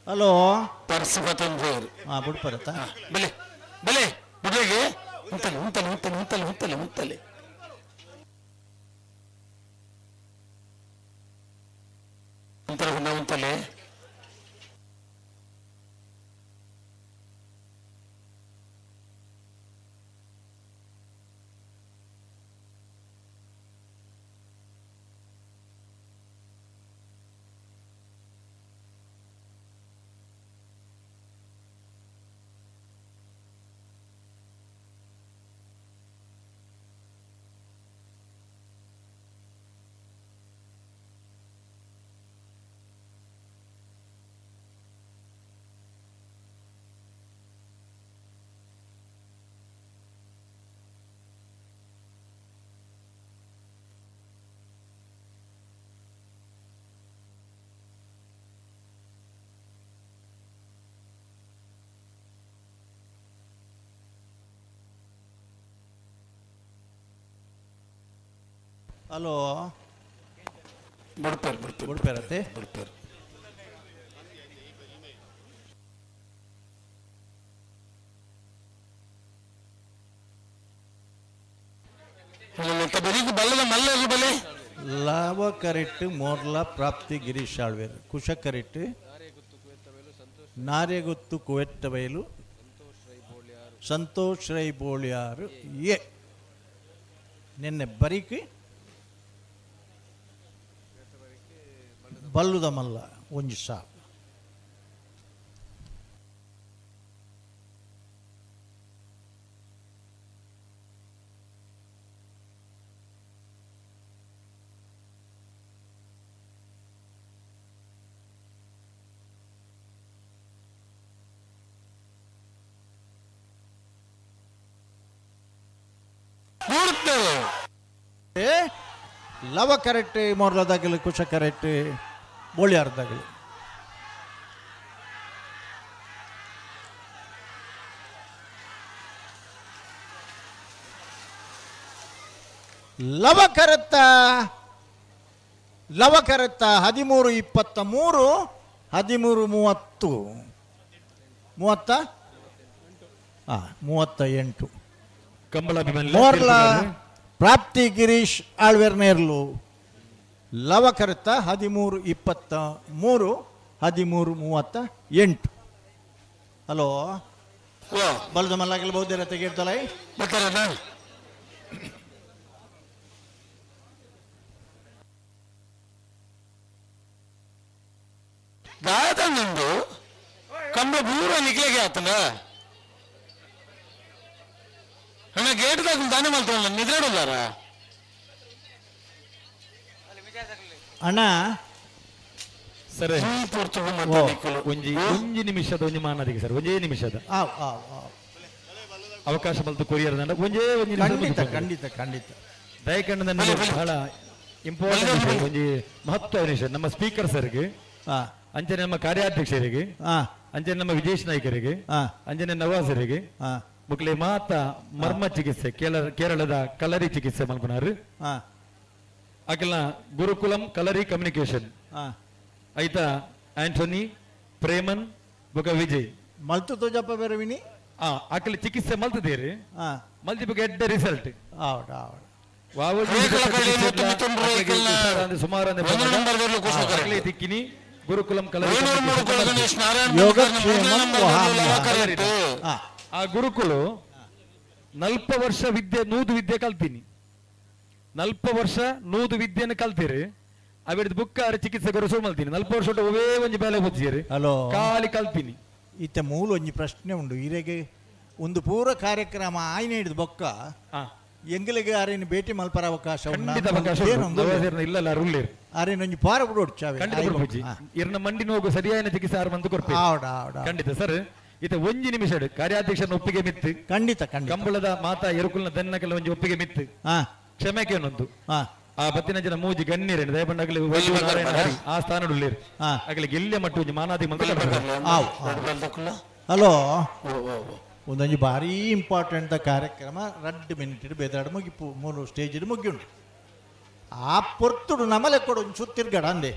Hello, purse ಬತ್ತೊಂದು. ಹಾಂ, ಬಿಡ್ಪರತ್ತ. ಬಲೆ ಬಲೆ ಬುಡ್ರಿಗೆ ಉಂತಲೆ ಉಂತಲೆ ಉಂತಲೆ ಉಂತಲೆ ಉಂತಲೆ ಉಂತಲೆ ಉಂತಲೆ ಉಂತಲೆ. ಹಲೋ. ಬಿಡ್ತಾರೆ ಬಿಡ್ತಾರೆ. ಬಿಡ್ಪೇರತ್ತೆ. ಬಿಡ್ತಾರೆ. ಬೆಳಿಗ್ಗೆ ಬಲ್ಲದ ಮಲ್ಲ ಬಲೆ. ಲಾವ ಕರೆಕ್ಟ್ ಮೋರ್ಲ ಪ್ರಾಪ್ತಿ ಗಿರೀಶ್ ಆಳ್ವೇರ್, ಕುಶ ಕರೆಕ್ಟ್ ನಾರ್ಯಗುತ್ತು ಕುವೆತ್ತಬೈಲು ಸಂತೋಷ್ ರೈ ಬೋಳಿಯಾರು ಎ ನಿನ್ನೆ ಬರಿಕೆ ಬಲ್ಲುದ ಮಲ್ಲ ಒಂಜಿ ಸಾಕು. ಲವ ಕರೆಕ್ಟ್ ಮೊರಲದಾಗಲಿ, ಕುಶ ಕರೆಕ್ಟ್ ಬೋಳಿಯಾರ್ದಾಗಲಿ. ಲವ ಕರೆತ್ತ, ಲವ ಕರೆತ್ತ 13:23, 13:30, ಮೂವತ್ತ 38. ಕಂಬಳ ಅಭಿಮಾನಿ ಮೋರ್ಲ ಪ್ರಾಪ್ತಿ ಗಿರೀಶ್ ಆಳ್ವೇರ್ ನೇರ್ಲು, ಲವ ಕರೆತ 13:23, 13:38. ಹಲೋ, ಬಲ್ದ ಮಲ್ಲಾಗಲ್ ಬಹುದೇರ ತೆಗಿರ್ತಲ್ಲ. ಬರ್ತಾರಣ್ಣ. ದಾದ ನಿಂದು ಕಂಬ ಪೂರ ನಿಕ್ಲೆಗೆ ಆತನ ಅಣ್ಣ, ಗೇಟ್ ದಾಗ ದಾನೆ ಮಲ್ತವಲ್ಲ, ನಿದ್ರಾಡೋದಾರ. ಅಣ್ಣ. ಸರ್. ಈ ಪೊರ್ತು. ಒಂಜಿ ಒಂಜಿ ನಿಮಿಷದ ಒಂಜಿ ಮಾನದಿಗೆ ಸರ್, ಒಂಜೇ ನಿಮಿಷದ ಆವ್ ಆವ್ ಆವ್. ಅವಕಾಶ ಬಲ್ತು ಕೊರಿಯರ್ ದಂಡ ಒಂಜೇ ಒಂಜಿ ನಿಮಿಷ. ಖಂಡಿತ. ಮುಗಿಪುಂಡು. ಖಂಡಿತ ಖಂಡಿತ. ದಯಕಂಡ ನನ್ನ ಬಹಳ ಇಂಪಾರ್ಟೆಂಟ್ ವಿಷಯ, ಒಂಜಿ ಮಹತ್ವ ವಿಷಯ. ನಮ್ಮ ಸ್ಪೀಕರ್ ಸರ್ಗೆ, ಅಂಚನೆ ನಮ್ಮ ಕಾರ್ಯಾಧ್ಯಕ್ಷರಿಗೆ, ಅಂಚನೆ ನಮ್ಮ ವಿಜೇಶ್ ನಾಯ್ಕರಿಗೆ, ಅಂಚನೆ ನವಾಜರಿಗೆ, ಮುಕ್ಲೆ ಮಾತ ಮರ್ಮ ಚಿಕಿತ್ಸೆ ಕೇರಳದ ಕಲರಿ ಚಿಕಿತ್ಸೆ ಮಲ್ಪನಾರು. ಅಖಿಲ ಗುರುಕುಲಂ ಕಲರಿ ಕಮ್ಯುನಿಕೇಶನ್. ಐತ ಆಂಟೋನಿ, ಪ್ರೇಮನ್ ಬೊಕ ವಿಜಯ್. ಮಲ್ತು ತೋಜಪ್ಪ ಬೇರವಿನಿ. ಅಖಿಲ ಚಿಕಿತ್ಸೆ ಮಲ್ತದೇರಿ. ಮಲ್ತಿ ಬೊಕ ಎಡ್ಡೆ ರಿಸಲ್ಟ್. ಆವಡ ಆವಡ. ಸುಮಾರು ತಿಕ್ಕಿನಿ ಗುರುಕುಲಂ ಕಲರಿ. ಯೋಗಕ್ಷೇಮಂ ವಹಾಮ್ಯಹಂ. ಆ ಗುರುಕುಲು ನಲ್ಪ ವರ್ಷ ವಿದ್ಯೆ ನೂದು ವಿದ್ಯೆ ಕಲ್ತೀನಿ, ನಲ್ಪ ವರ್ಷ ನೂದು ವಿದ್ಯೆಯನ್ನು ಕಲ್ತೀರಿ. ಅವಿಡ್ದು ಬುಕ್ಕ ಚಿಕಿತ್ಸೆ ಗುರು ಮಲ್ತೀನಿ, ನಲ್ಪ ವರ್ಷ ಒವೇ ಒಂಜಿ ಬೇಲೆ ಬುಜ್ಜಿರಿ. ಹಲೋ. ಖಾಲಿ ಕಲ್ತೀನಿ. ಇತ್ತ ಮೂಲ ಒಂಜಿ ಪ್ರಶ್ನೆ ಉಂಡು ಇರೆಗೆ. ಒಂದು ಪೂರ ಕಾರ್ಯಕ್ರಮ ಆಯ್ನ ಹಿಡಿದು ಬೊಕ್ಕ ಎಂಗಲಿಗೆ ಆರೇನು ಭೇಟಿ ಮಲ್ಪರ ಅವಕಾಶ ಉಂಡಾ? ಖಂಡಿತ ಅವಕಾಶ ಏನು ಉಂಟು. ಒಂದು ನವಾಜರ್ನ ಇಲ್ಲಲ್ಲ ರುಳ್ಳೇರು. ಆರೇನು ಒಂಜಿ ಪಾರ ಬಿಡೋಡು ಚಾವೆ. ಖಂಡಿತ ಕೊಡ್ಪುಜಿ. ಇರ್ನ ಮಂಡಿ ನೋವು ಸರಿಯಾದ ಚಿಕಿತ್ಸೆ ಆರು ಮಂದಿ ಕೊಡ್ಪೆ. ಆವಡ ಆವಡ. ಖಂಡಿತ ಸರ್. ಇತ ಒಂಜಿ ನಿಮಿಷ ಇಡು. ಕಾರ್ಯಾಧ್ಯಕ್ಷನ ಒಪ್ಪಿಗೆ ಮಿತ್ತು. ಖಂಡಿತ ಖಂಡಿತ. ಕಂಬಳದ ಮಾತಾ ಎರುಕುಲ್ನ ದನ್ನಕಲ ಒಂಜಿ ಒಪ್ಪಿಗೆ ಮಿತ್ತು. ಕ್ಷಮೆಕೆ ಒಂದೊಂದು. ಆ ಬತ್ತಿನ ಜನ ಮೂಜಿ ಗಣ್ಯರೇನು ದಯಪಂಡಗಲಿ ವೈದ್ಯ ನಾರಾಯಣ ಹರಿ ಆ ಸ್ಥಾನಡುಳ್ಳೇರು. ಅಗಲಿ ಗೆಲ್ಯ ಮಟ್ಟು ಒಂಜಿ ಮಾನಾದಿ ಮಂತ್ರ. ಆವ್ ಹಲೋ, ಒಂದೊಂಜಿ ಭಾರಿ ಇಂಪಾರ್ಟೆಂಟ್ ಕಾರ್ಯಕ್ರಮ ರಡ್ಡು ಮಿನಿಟ್ ಬೇದಾಡು ಮುಗಿಪು, ಮೂರು ಸ್ಟೇಜ್ ಮುಗಿಯುಂಟು. ಆ ಪೊರ್ತುಡು ನಮಲೆ ಕೊಡು ಒಂಚೂರು ತಿರ್ಗಡ ಅಂದೆ.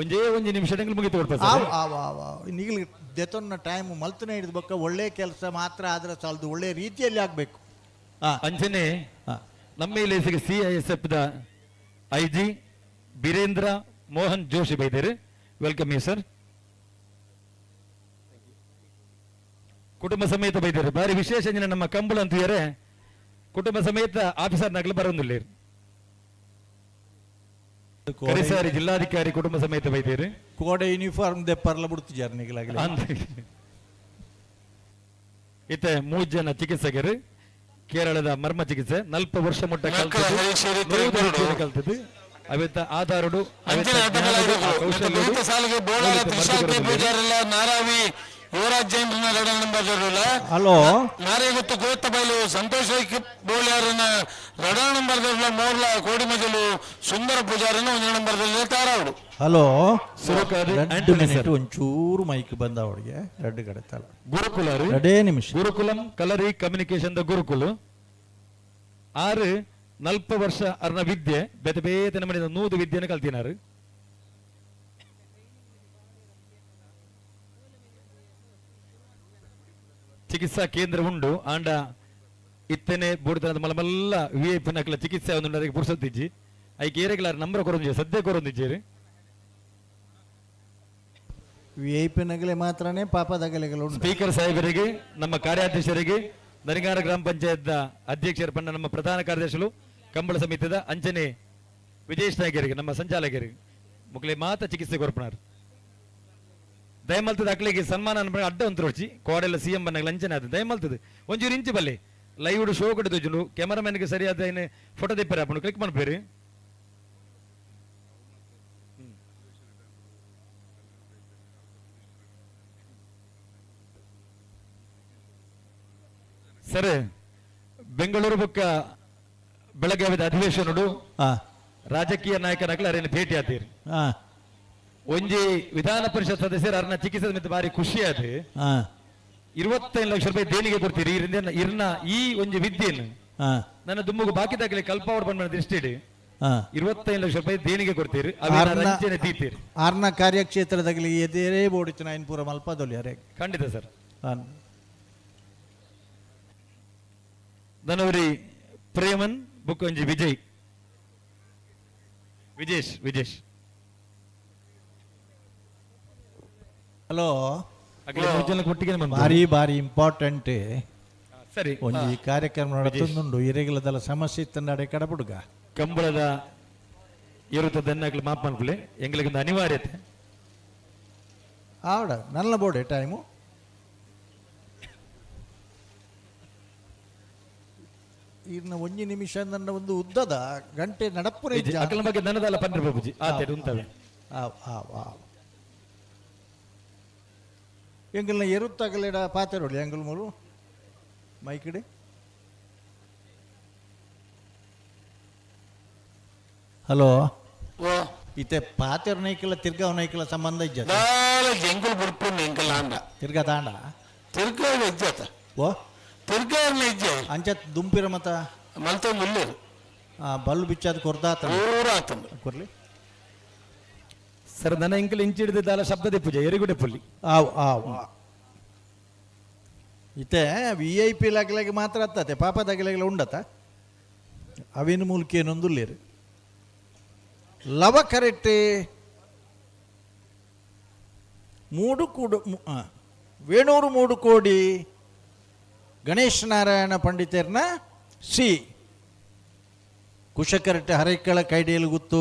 ಒಂಜೇ ಒಂಜಿ ನಿಮಿಷ ಮುಗಿತು ಕೊಡ್ತಾ ಆವ್ ಸರ್. ಆವ್ ಆವ್ ಆವ್. ನಿಗಲಿ ದೆತೊನ್ನ ಟೈಮ್ ಮಲ್ತನೆ ಹಿಡಿದು ಬೊಕ್ಕ ಒಳ್ಳೆ ಕೆಲಸ ಮಾತ್ರ ಆದ್ರೆ ಸಾಲದು, ಒಳ್ಳೆ ರೀತಿಯಲ್ಲಿ ಆಗಬೇಕು. ಅಂಚನೆ ನಮ್ಮ ಇಲೇಸಿಗೆ C I S F the I G Birendra Mohan Joshi ಬೈದೇರು. Welcome you sir. ಕುಟುಂಬ ಸಮೇತ ಬೈದೇರು. ಬಾರಿ ವಿಶೇಷ ಜನ ನಮ್ಮ ಕಂಬಳ ಅಂತಿದ್ದಾರೆ. ಕುಟುಂಬ ಸಮೇತ ಆಫೀಸರ್ ನಗಲು ಬರೋದಿಲ್ಲ. ಕರಿಸಾರಿ ಜಿಲ್ಲಾಧಿಕಾರಿ ಕುಟುಂಬ ಸಮೇತ ಬೈದೇರು. ಕೋಡೆ ಯೂನಿಫಾರ್ಮ್ ದೆಪ್ಪರ್ಲ ಬಿಡ್ತಿದ್ದಾರೆ ನಿಗಲಾಗಲಿ. ಇತ್ತೆ ಮೂರು ಜನ ಚಿಕಿತ್ಸಕರು ಕೇರಳದ ಮರ್ಮ ಚಿಕಿತ್ಸೆ ನಲ್ಪ ವರ್ಷ ಮುಟ್ಟ ಕಲ್ತದ್ದು, ಕಲ್ತದ್ದು. ಅವೆತ್ತ ಆಧಾರಡು ಅವೆತ್ತ ಜ್ಞಾನಡು, ಆ ಕೌಶಲ್ಯಡು ಸಾಲಿಗೆ ಬೋಳಾರ ಮೂಲಿತ ತ್ರಿಶಾಲ್ ಮರ್ದಿಗರು ಪೂಜಾರಲ್ಲ ನಾರಾವಿ ಯುವರಾಜ್ ಜೈನ್ರನ್ನ ಎರಡನೇ ನಂಬರ್ ಜೋರುಲ್ಲ. ಹಲೋ. ನಾರೇಗುತ್ತು ಗೋತ್ತಬೈಲು ಸಂತೋಷ್ ಬೋಳ್ಯಾರನ್ನ ಎರಡನೇ ನಂಬರ್ ಮೋರ್ಲ ಕೋಡಿಮಜಲು ಸುಂದರ ಪೂಜಾರನ್ನ ಒಂದನೇ ನಂಬರ್ ತಾರಾవుಡು. ಹಲೋ. ಸುರಕಾದ ಎರಡು ಆಂಟೋನಿ ಮಿನಿಟ್ ಸರ್. ಒಂಚೂರು ಮೈಕ್ ಬಂದ ಅವಳಿಗೆ ಎರಡು ಕಡೆ ತಲ. ಗುರುಕುಲರು ಎರಡೇ ನಿಮಿಷ. ಗುರುಕುಲಂ ಕಲರಿ ಕಮ್ಯುನಿಕೇಶನ್ the ಗುರುಕುಲು ಆರು. ನಲ್ಪ ವರ್ಷ ಅರ್ನ ವಿದ್ಯೆ ಬೇತೆ ಬೇತೆ ನಮ್ಮನೆ ನೂದು ವಿದ್ಯೆನ ಕಲ್ತಿನಾರು. ಚಿಕಿತ್ಸಾ ಕೇಂದ್ರ ಉಂಡು ಆಂಡ ಇತ್ತನೆ ಬೂಡ್ತನದ ಮಲ್ಲ ಮಲ್ಲ ವಿ I P ನಕಲ ಚಿಕಿತ್ಸೆ ಒಂದು ಅದಕ್ಕೆ ಪುರ್ಸೊತ್ತಿಜ್ಜಿ. ಐಕ್ ಏರೆಗ್ಲಾರ ನಂಬರ್ ಕೊರೊಂಜಿ ಸದ್ಯ ಕೊರೊಂದಿಜ್ಜೇರಿ. ವಿ I P ನಗಲೆ ಮಾತ್ರನೇ ಪಾಪದಗಲೆಗಳು ಉಂಟು. ಸ್ಪೀಕರ್ ಸಾಹೇಬರಿಗೆ, ನಮ್ಮ ಕಾರ್ಯಾಧ್ಯಕ್ಷರಿಗೆ, ನರಿಗಾರ ಗ್ರಾಮ ಪಂಚಾಯತ್ ಅಧ್ಯಕ್ಷರ ಪಂಡ ನಮ್ಮ ಪ್ರಧಾನ ಕಾರ್ಯದರ್ಶಿಗಳು, ಕಂಬಳ ಸಮಿತಿದ ಅಂಚನೆ ವಿಜೇಶ್ ನಾಯಕರಿಗೆ, ನಮ್ಮ ಸಂಚಾಲಕರಿಗೆ ಮುಕ್ಲೆ ಮಾತ ಚಿಕಿತ್ಸೆ ಕೊರ್ಪಣಾರ್. ದಯಮಲ್ತದ ಅಕ್ಲೆಗೆ ಸನ್ಮಾನ ಅನ್ಪಣ ಅಡ್ಡ ಒಂತರೋಚಿ ಕೋಡೆಲ್ಲ ಸಿಎಂ ಬನ್ನಗಲ ಅಂಚನೆ ಆದ ದಯಮಲ್ತದ ಒಂಚೂರು ಇಂಚು ಬಲ್ಲೆ ಲೈವ್ ಶೋ ಕೊಟ್ಟು ತೋಜುಂಡು. ಕ್ಯಾಮರಾಮನ್ಗೆ ಸರಿಯಾದ ಫೋಟೋ ತೆಪ್ಪರೆ ಅಪ್ಪನು ಕ್ಲಿಕ್ ಮಾಡ್ಬೇರಿ. ಸರ್, ಬೆಂಗಳೂರು ಬೊಕ್ಕ ಬೆಳಗಾವಿದ ಅಧಿವೇಶನಡು ರಾಜಕೀಯ ನಾಯಕರಾಗಲಿ ಅರೇನು ಭೇಟಿ ಆತೀರಿ. ಒಂಜಿ ವಿಧಾನ ಪರಿಷತ್ ಸದಸ್ಯರು ಅರ್ನ ಚಿಕಿತ್ಸೆ ಮಿತ್ತ ಬಾರಿ ಖುಷಿ ಆದ 25 ಲಕ್ಷ ರೂಪಾಯಿ ದೇಣಿಗೆ ಕೊಡ್ತೀರಿ. ಇರಿಂದ ಇರ್ನ ಈ ಒಂಜಿ ವಿದ್ಯೆಯನ್ನು ನನ್ನ ದುಮ್ಮಗು ಬಾಕಿ ದಾಖಲೆ ಕಲ್ಪಾವಡ್ ಬಂದ ದೃಷ್ಟಿ 25 ಲಕ್ಷ ರೂಪಾಯಿ ದೇಣಿಗೆ ಕೊಡ್ತೀರಿ, ಅವೇನ ರಂಜನೆ ತೀತೀರಿ. ಆರ್ನ ಕಾರ್ಯಕ್ಷೇತ್ರದಾಗಲಿ ಎದೇರೇ ಬೋಡಿತು ನೈನ್ ಪೂರ ಮಲ್ಪದೊಲಿ ಅರೆ. ಖಂಡಿತ ಸರ್. ನನವರಿ ಪ್ರೇಮನ್ ಬುಕ್ ಒಂಜಿ ವಿಜಯ್ ವಿಜೇಶ್ ವಿಜೇಶ್. ಹಲೋ. ಅಗಲೆ ಮೂರು ಜನಕ್ಕೆ ಒಟ್ಟಿಗೆ ಬಂತು. ಭಾರಿ ಭಾರಿ ಇಂಪಾರ್ಟೆಂಟ್. ಸರಿ. ಒಂಜಿ ಕಾರ್ಯಕ್ರಮ ನಡತೊಂದುಂಡು, ಇರೆಗಲದಲ್ಲ ಸಮಸ್ಯೆ ಇತ್ತಂಡ ಕಡಪುಡುಗ. ಕಂಬಳದ ಇರುತ್ತದನ್ನ ಮಾಪ್ ಮನ್ಪುಲೆ, ಎಂಗ್ಲಿಗೆ ಒಂದು ಅನಿವಾರ್ಯತೆ. ಆವಡ ನನ್ನ ಬೋಡೆ ಟೈಮು. ಇನ್ನು ಒಂಜಿ ನಿಮಿಷ ನನ್ನ ಒಂದು ಉದ್ದದ ಗಂಟೆ ನಡಪುರ. ಅಕಲ ಬಗ್ಗೆ ನನ್ನದಲ್ಲ ಪಂಡ್ರೆ ಬಾಬುಜಿ ಆತೆ ಉಂತವೆ. ಆವ್ ಆವ್ ಆವ್. ಎಂಗಲ್ನ ಎರುತ್ತಾಗಲೇಡ ಪಾತೆರೋಡಿ ಎಂಗಲ್ ಮೂಲು ಮೈಕಿಡಿ. ಹಲೋ, ಇತ್ತೆ ಪಾತೆರ್ ನೈಕಲ ತಿರ್ಗಾವ್ ನೈಕಲ ಸಂಬಂಧ ಇಜ್ಜ. ದಾಲ ಎಂಗುಲ್ ಬುಡ್ಪುಂಡು ಎಂಕಲ್ ಆಂಡ. ತಿರ್ಗಾ ತಾಂಡ. ತಿರ್ಗಾವ್ ಇಜ್ಜತ. ಓ. ತಿರ್ಗಾವ್ನ ಇಜ್ಜೆ. ಅಂಚ ದುಂಪಿರ ಮತ. ಮಲ್ತೊಂದು ಉಲ್ಲೇರು. ಬಲ್ಲು ಬಿಚ್ಚಾದ ಕೊರ್ದಾತ. ಪೂರ ಆತಂದು. ಕೊರ್ಲಿ. ಸರ್, ನನ್ನ ಎಂಕಲ್ ಇಂಚಿಡಿದ ದಾಲ ಶಬ್ದ ಪೂಜೆ ಎರಿಗುಡೆ ಪುಲ್ಲಿ. ಆವ್ ಆವ್. ಇತ್ತೆ ವಿ I P ಲಾಗಲಾಗಿ ಮಾತ್ರ ಅತ್ತದೆ, ಪಾಪದಾಗಲಾಗಲ ಉಂಡತ ಅವಿನ ಮೂಲಕ ಏನೊಂದುಲ್ಲೇರು. ಲವ ಕರೆಕ್ಟ್ ಮೂಡು ಕೂಡು ವೇಣೂರು ಮೂಡು ಕೋಡಿ ಗಣೇಶ್ ನಾರಾಯಣ ಪಂಡಿತರ್ನ ಸಿ, ಕುಶಕರಟ್ಟೆ ಹರೈಕಳ ಕೈಡಿಯಲು ಗುತ್ತು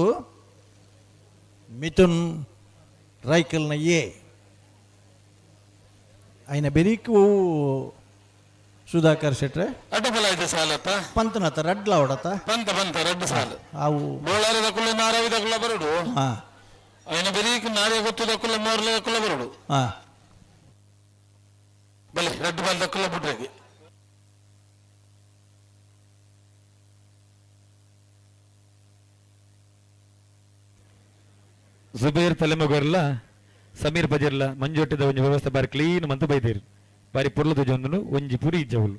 ಮಿಥುನ್ ರೈಕಲ್ನ ಎ. అయిన ಬೆರಿಕು ಸುಧಾಕರ್ ಶೆಟ್ರೆ. ಅಡ್ಡಬಲ ಇದೆ ಸಾಲತ್ತ. ಪಂತನತ ರಡ್ಲ ಅವಡತ. ಪಂತ ಪಂತ ರಡ್ಡು ಸಾಲು. ಅವು ಬೋಳಾರ ದಕುಲ್ಲ ನಾರಾವಿ ದಕುಲ್ಲ ಬರುಡು. అయిన ಬೆರೀಕ್ ನಾರೇ ಗೊತ್ತು ದಕುಲ್ಲ ಮೋರ್ಲೆ ದಕುಲ್ಲ ಬರುಡು. ಬಲೆ ರಡ್ಡು ಬಾಲ್ ದಕುಲ್ಲ ಬಿಡ್ರೆಗೆ. ಜುಬೇರ್ ತಲೆಮಗೊರ್ಲ ಸಮೀರ್ ಬಜರ್ಲ ಮಂಜೊಟ್ಟಿದ ಒಂಜಿ ವ್ಯವಸ್ಥೆ ಬಾರಿ ಕ್ಲೀನ್ ಮಂತು ಬೈದೇರು. ಬಾರಿ ಪೊರ್ಲು ತುಜೊಂದುನು, ಒಂಜಿ ಪುರಿ ಇಜ್ಜವುಲು.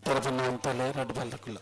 ತರಪನ್ನ ಅಂತಲೇ ರಡ್ಡು ಬಾಲ್ ದಕುಲ್ಲ.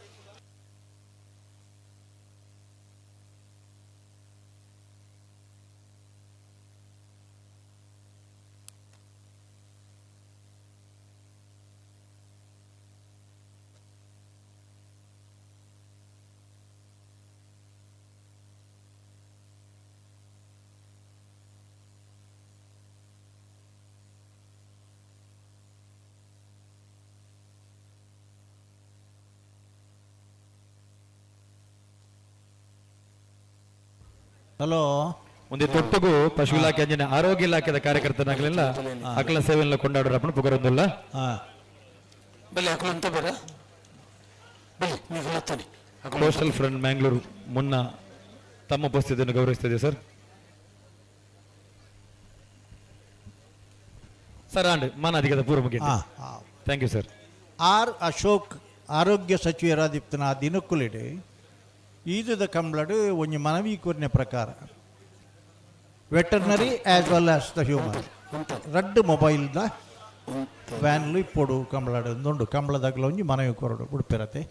ಹಲೋ. ಒಂದು ತೊಟ್ಟುಗು ಪಶು ಇಲಾಖೆ ಅಂಜನೆ ಆರೋಗ್ಯ ಇಲಾಖೆದ ಕಾರ್ಯಕರ್ತನಾಗಲಿಲ್ಲ ಅಕಲ ಸೇವೆಲ್ಲ ಕೊಂಡಾಡೋರು ಅಪ್ಪನ ಪುಗರೊಂದುಲ್ಲ. ಬಲೆ ಅಕುಲು ಅಂತ ಬೇರೆ ಬಲೆ ನೀವು ಹೇಳ್ತಾನೆ. ಕೋಸ್ಟಲ್ ಫ್ರಂಟ್ ಮ್ಯಾಂಗ್ಳೂರು ಮುನ್ನ ತಮ್ಮ ಉಪಸ್ಥಿತಿಯನ್ನು ಗೌರವಿಸ್ತದೆ ಸರ್. ಸರ್, ಆಂಡ್ ಮಾನಾಧಿಕದ ಪೂರ್ವ ಮುಗಿತು. Thank you sir. R Ashok ಆರೋಗ್ಯ ಸಚಿವರಾದಿಪ್ತನ ಆ ದಿನಕ್ಕುಲಿಡೆ ಈಜದ ಕಂಬ್ಳಡು ಒಂಜಿ ಮನವಿ ಕೋರಿನ ಪ್ರಕಾರ veterinary as well as the human. ರಡ್ಡ್ ಮೊಬೈಲ್ದ ವ್ಯಾನ್ಲು ಇಪ್ಪೊಡು ಕಂಬಳಡ್ ಉಂಡು ಕಂಬಳದಾಗಲ ಒಂಜಿ ಮನವಿ ಕೊರಡು ಉಡುಪಿರತೆ.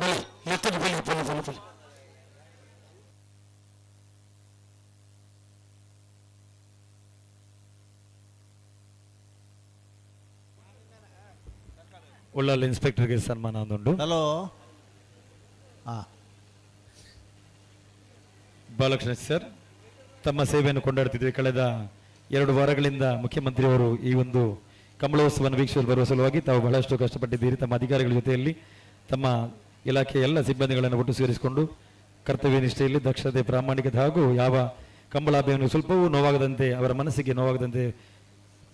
ಬಲೆ ಎತ್ತದು ಬಲೆ ಬಲೆ ಬಲೆ ಬಲೆ. ಉಳ್ಳಾಲ್ ಇನ್ಸ್ಪೆಕ್ಟರ್ಗೆ ಸನ್ಮಾನ ಒಂದುಂಡು. ಹಲೋ. ಬಾಲಕೃಷ್ಣ ಸರ್, ತಮ್ಮ ಸೇವೆಯನ್ನು ಕೊಂಡಾಡ್ತಿದ್ವಿ. ಕಳೆದ 2 ವಾರಗಳಿಂದ ಮುಖ್ಯಮಂತ್ರಿಯವರು ಈ ಒಂದು ಕಂಬಳೋತ್ಸವವನ್ನು ವೀಕ್ಷಿಸಲು ಬರುವ ಸಲುವಾಗಿ ತಾವು ಬಹಳಷ್ಟು ಕಷ್ಟಪಟ್ಟಿದ್ದೀರಿ. ತಮ್ಮ ಅಧಿಕಾರಿಗಳ ಜೊತೆಯಲ್ಲಿ ತಮ್ಮ ಇಲಾಖೆಯ ಎಲ್ಲ ಸಿಬ್ಬಂದಿಗಳನ್ನು ಒಟ್ಟು ಸೇರಿಸಿಕೊಂಡು ಕರ್ತವ್ಯ ನಿಷ್ಠೆಯಲ್ಲಿ ದಕ್ಷತೆ, ಪ್ರಾಮಾಣಿಕತೆ ಹಾಗೂ ಯಾವ ಕಂಬಳಾಭಿಯನ್ನು ಸ್ವಲ್ಪವೂ ನೋವಾಗದಂತೆ, ಅವರ ಮನಸ್ಸಿಗೆ ನೋವಾಗದಂತೆ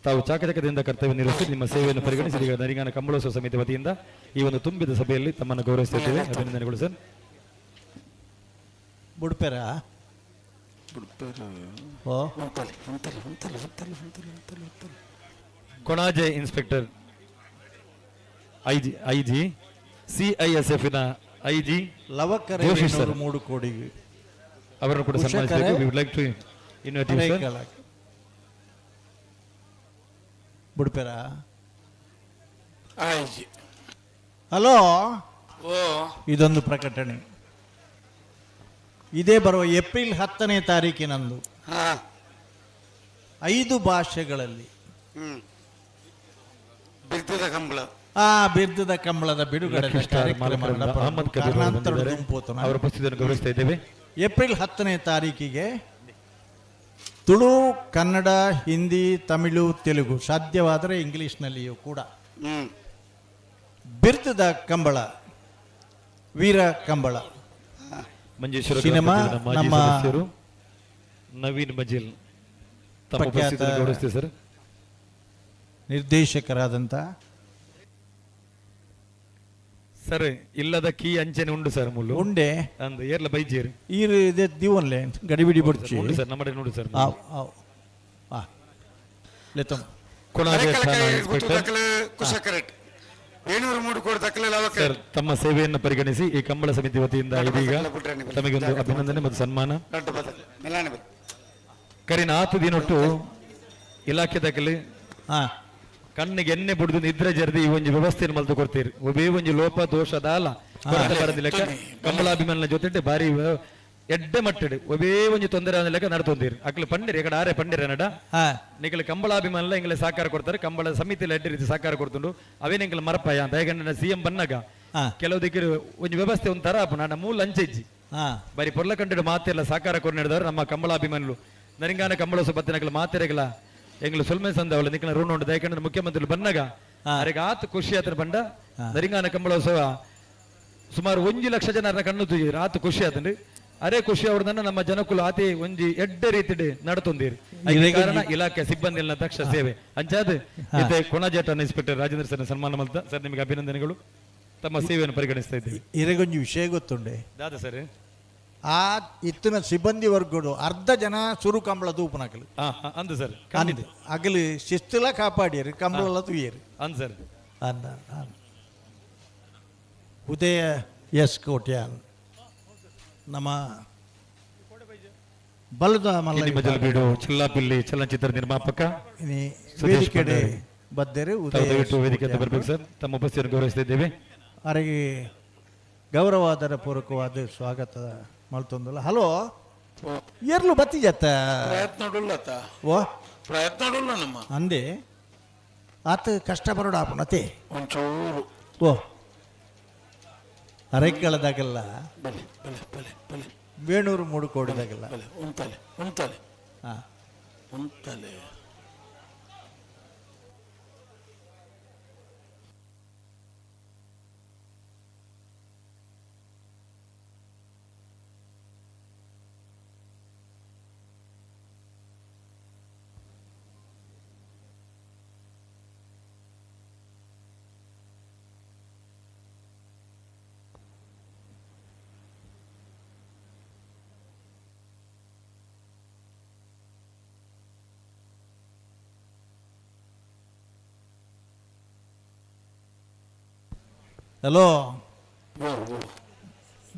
ತಾವು ಚಾಕಚಕ್ಯದಿಂದ ಕರ್ತವ್ಯ ನಿರ್ವಹಿಸಿ ನಿಮ್ಮ ಸೇವೆಯನ್ನು ಪರಿಗಣಿಸಿ ಈಗ ನರಿಂಗಾನ ಕಂಬಳೋತ್ಸವ ಸಮಿತಿ ವತಿಯಿಂದ ಈ ಒಂದು ತುಂಬಿದ ಸಭೆಯಲ್ಲಿ ತಮ್ಮನ್ನು ಗೌರವಿಸುತ್ತಿದ್ದೇವೆ. ಅಭಿನಂದನೆಗಳು ಸರ್. ಬುಡ್ಪೆರ ಓ ಉಂತಲೆ ಉಂತಲೆ ಉಂತಲೆ ಉಂತಲೆ ಉಂತಲೆ ಉಂತಲೆ ಉಂತಲೆ. ಕೊಣಾಜೆ ಇನ್ಸ್ಪೆಕ್ಟರ್ ಐಜಿ ಸಿಐಎಸ್ಎಫ್ ನ ಐಜಿ ಲವಕರೆ ಜೋಶಿ ಸರ್. 3 ಕೋಡಿ ಅವರನ್ನು ಕೂಡ ಸನ್ಮಾನಿಸಬೇಕು. We would like to invite you sir. ಬುಡ್ಪೆರ ಆಯ್ತು. ಹಲೋ. ಓ ಇದೊಂದು ಪ್ರಕಟಣೆ. ಇದೇ ಬರುವ ಏಪ್ರಿಲ್ 10ನೇ ತಾರೀಕಿನಂದು 5 ಭಾಷೆಗಳಲ್ಲಿ ಬಿರ್ದದ ಕಂಬಳ, ಆ ಬಿರ್ದದ ಕಂಬಳದ ಬಿಡುಗಡೆ ಲಕ್ಕಿ ಸ್ಟಾರ್ ಕಾರ್ಯಕ್ರಮ ಮಾಲಕರಾದ ನಡಪಡಲು ಅಹಮದ್ ಕಬೀರ್ ಅವರು ಕಾರಣಾಂತರದ ಬಂದಿದ್ದಾರೆ. ಗುಂಪು ಅವರ ಉಪಸ್ಥಿತಿಯನ್ನು ಗೌರವಿಸ್ತಾ ಇದ್ದೇವೆ. ಏಪ್ರಿಲ್ 10ನೇ ತಾರೀಕಿಗೆ ತುಳು, ಕನ್ನಡ, ಹಿಂದಿ, ತಮಿಳು, ತೆಲುಗು, ಸಾಧ್ಯವಾದರೆ ಇಂಗ್ಲಿಷ್ನಲ್ಲಿಯೂ ಕೂಡ ಬಿರ್ದದ ಕಂಬಳ, ವೀರ ಕಂಬಳ ಮಂಜೇಶ್ವರ ಸಿನಿಮಾ ಗ್ರಾಮ ಪಂಚಾಯತ್ನ ಮಾಜಿ ನಮ್ಮ ಸದಸ್ಯರು ನವೀನ್ ಮಜಿಲ್ ತಮ್ಮ ಪ್ರಖ್ಯಾತ ಉಪಸ್ಥಿತಿಯನ್ನು ಗೌರವಿಸ್ತೀವಿ ಸರ್. ನಿರ್ದೇಶಕರಾದಂಥ ಸರ್, ಇಲ್ಲದ ಕೀ ಅಂಚನೆ ಉಂಡು ಸರ್, ಮುಳ್ಳು ಉಂಡೆ ಅಂದು ಏರ್ಲ ಬೈಜೇರು ಈರು ಇದೆ ದಿವನ್ಲೆ ಗಡಿಬಿಡಿ ಬುಡ್ಚಿ. ಉಂಡು ಸರ್, ನಮ್ಮಡೆ ನೋಡು ಸರ್. ಆವ್ ಆವ್ ಆ ಲೆತ್ತಮ್. ಕೊಣಾಜೆ ಠಾಣಾ ಇನ್ಸ್ಪೆಕ್ಟರ್ ಕುಶಕರೆಟ್ ಏಳ್ನೂರು ಮೂರು ಕೋಟಿ ದಾಖಲೆ ಲವಕರೆ. ಸರ್, ತಮ್ಮ ಸೇವೆಯನ್ನು ಪರಿಗಣಿಸಿ ಈ ಕಂಬಳ ಸಮಿತಿ ವತಿಯಿಂದ ಇದೀಗ ತಮಗೆ ಒಂದು ಅಭಿನಂದನೆ ಮತ್ತು ಸನ್ಮಾನ. ದೊಡ್ಡ ಬದಲು ಮಿಲಾನೆ ಬದಲು. ಕರಿನ ಆತು ದಿನೊಟ್ಟು ಇಲಾಖೆ ದಾಖಲೆ ಕಣ್ಣಿಗೆ ಎಣ್ಣೆ ಬುಡ್ದು ನಿದ್ರೆ ಜರ್ದಿ ಈ ಒಂಜಿ ವ್ಯವಸ್ಥೆಯನ್ನು ಮಲ್ತು ಕೊಡ್ತೀರಿ. ಒಬ್ಬೇ ಒಂಜಿ ಲೋಪ ದೋಷ ದಾಲ ಕೊರತೆ ಬರದಿ ಲೆಕ್ಕ ಕಂಬಳಾಭಿಮಾನಿನ ಜೊತೆ ಬಾರಿ ಎಡ್ಡೆ ಮಟ್ಟಡು ಒಬ್ಬೇ ಒಂಜಿ ತೊಂದರೆ ಆದ ಲೆಕ್ಕ ನಡ್ತೊಂದಿರಿ. ಅಕ್ಲು ಪಂಡಿರಿ ಎಕಡೆ ಆರೆ ಪಂಡಿರ ನಡ ನಿಕಲ ಕಂಬಳಾಭಿಮಾನಿಲ ಎಂಗಲೆ ಸಹಕಾರ ಕೊಡ್ತಾರೆ. ಕಂಬಳ ಸಮಿತಿಲ ಎಡ್ಡೆ ರೀತಿ ಸಹಕಾರ ಕೊಡ್ತುಂಡು ಅವೇನ ಎಂಕಲ್ ಮರಪಾಯ ಅಂತ ಏಕಂದ್ರೆ ಸಿಎಂ ಬನ್ನಗ ಕೆಲವು ದಿಕ್ಕಿರು ಒಂಜಿ ವ್ಯವಸ್ಥೆ ಒಂದು ತರ ಆಪುಂಡು. ಮೂಲ ಅಂಚೆಜ್ಜಿ ಬರಿ ಪೊರ್ಲ ಕಂಡು ಮಾತೆಲ್ಲ ಸಹಕಾರ ಕೊರ್ ನಡೆದವರು ನಮ್ಮ ಕಂಬಳಾಭಿಮಾನಿಲು. ನರಿಂಗಾನ ಕಂಬಳ ಬತ್ತಿನಕಲ ಮಾತೆರೆಗಲ ಎಂಗ್ಲು ಸೊಲ್ಮೆ ಸಂದವಲ್ಲ ನಿಕಲ ಋಣ ಉಂಟು. ದಯಕಂದ್ರೆ ಮುಖ್ಯಮಂತ್ರಿಗಳು ಬನ್ನಗ ಅರೆಗೆ ಆತ ಖುಷಿ ಆತನ ಬಂಡ ನರಿಂಗಾನ ಕಂಬಳೋತ್ಸವ ಸುಮಾರು 1 ಲಕ್ಷ ಜನರ ಕಣ್ಣು ತೂಜಿದ್ರು ಆತ ಖುಷಿ ಆತಂಡ್ರಿ. ಅರೆ ಖುಷಿ ಅವ್ರದನ್ನ ನಮ್ಮ ಜನಕುಲು ಆತಿ ಒಂಜಿ ಎಡ್ಡೆ ರೀತಿಡ್ ನಡತೊಂದಿರಿ. ಐಕ್ ಕಾರಣ ಇಲಾಖೆ ಸಿಬ್ಬಂದಿ ದಕ್ಷ ಸೇವೆ ಅಂಚಾದ್ ಇತ್ತೆ ಕೊಣಾಜೆ ಠಾಣಾ ಇನ್ಸ್ಪೆಕ್ಟರ್ ರಾಜೇಂದ್ರ ಸರ್ ಸನ್ಮಾನ ಮಲ್ತ ಸರ್, ನಿಮಗೆ ಅಭಿನಂದನೆಗಳು, ತಮ್ಮ ಸೇವೆಯನ್ನು ಪರಿಗಣಿಸ್ತಾ ಇದ್ದೀವಿ. ಇರೆಗೊಂಜಿ ವಿಷಯ ಗೊತ್ತುಂಡೆ ದಾದಾ ಸರ್. ಆ ಇತ್ತಿನ ಸಿಬ್ಬಂದಿ ವರ್ಗಡು ಅರ್ಧ ಜನ ಸುರು ಕಂಬಳ ತೂಪುನಕಲು ಅಂದು ಸರ್, ಅಂದ್ ಅಗಲು ಶಿಸ್ತುಲ ಕಾಪಾಡಿಯರು ಕಂಬಳ ತೂಯರು. ಅಂದ್ ಸರ್. ಅಂದ ಅಂದ್. ಉದಯ ಎಸ್ ಕೋಟ್ಯಾನ್ ನಮ್ಮ ಬಲದ ಮಲ್ಲ ಕಿನ್ನಿ ಮಜಲ್ ಬೀಡು ಚಿಲ್ಲಾಪಿಲ್ಲಿ ಚಲನಚಿತ್ರ ನಿರ್ಮಾಪಕ ಇನಿ ಸುದೇಶ್ ವೇದಿಕೆಡೆ ಭಂಡಾರಿ. ಬದ್ದರು ತಾವು ಉದಯ ದಯವಿಟ್ಟು ಎಸ್ ವೇದಿಕೆ ಕೋಟ್ಯಾನ್. ಬರಬೇಕು ಸರ್, ತಮ್ಮ ಉಪಸ್ಥಿತಿಯನ್ನು ಗೌರವಿಸ್ತಾ ಇದ್ದೇವೆ. ಅವರಿಗೆ ಗೌರವಾದರ ಪೂರ್ವಕವಾದ ಸ್ವಾಗತ ಮಲ್ತೊಂದಲ್ಲ. ಹಲೋ, ಎರ್ಲು ಬತ್ತಿ ಜತ್ತ ಪ್ರಯತ್ನ ಉಳ್ಳತ. ಓ ಪ್ರಯತ್ನ ಉಳ್ಳ ನಮ್ಮ ಅಂದೆ ಆತ ಕಷ್ಟ ಬರೋಡ ಆಪುಣತೆ ಒಂಚೂರು. ಓ ಅರೆಕ್ಕಳದಾಗಲ್ಲ ಬಲೆ ಬಲೆ ಬಲೆ ಬಲೆ ಬೇಣೂರು ಮೂಡು ಕೋಡಿದಾಗಲ್ಲ ಬಲೆ ಉಂತಲೆ ಉಂತಲೆ. ಹಾಂ ಉಂತಲೆ. ಹಲೋ,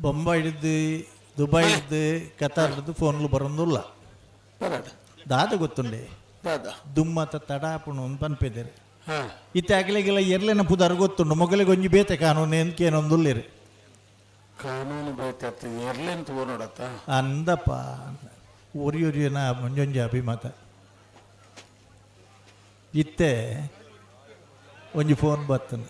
ಬೊಂಬೈ ಹಿಡ್ದು, ದುಬೈ ಹಿಡ್ದು, ಕತಾರ್ ಹಿಡ್ದು ಫೋನ್ಲು ಬರೋದಿಲ್ಲ. ದಾದ ಗೊತ್ತುಂಡೆ? ದುಮ್ಮತ ತಡಾಪುಣು ಅಂತ ಪನ್ಪಿದ್ದೀರಿ. ಇತ್ತೆ ಅಗಲಿಗೆಲ್ಲ ಎರ್ಲೆನ ಪುದರ್ ಗೊತ್ತುಂಡು, ಮೊಗಲಿಗೆ ಒಂಜಿ ಬೇತೆ ಕಾನೂನು ಎಂತೇನೊಂದುಲ್ಲಿರಿ. ಕಾನೂನು ಬೇತೆ ಎರ್ಲೆನ್ ತಗೋ ನೋಡತ್ತ. ಅಂದಪ್ಪ, ಒರಿ ಒರಿಯನ ಒಂಜೊಂಜಿ ಅಭಿಮತ. ಇತ್ತೆ ಒಂಜಿ ಫೋನ್ ಬತ್ತನ.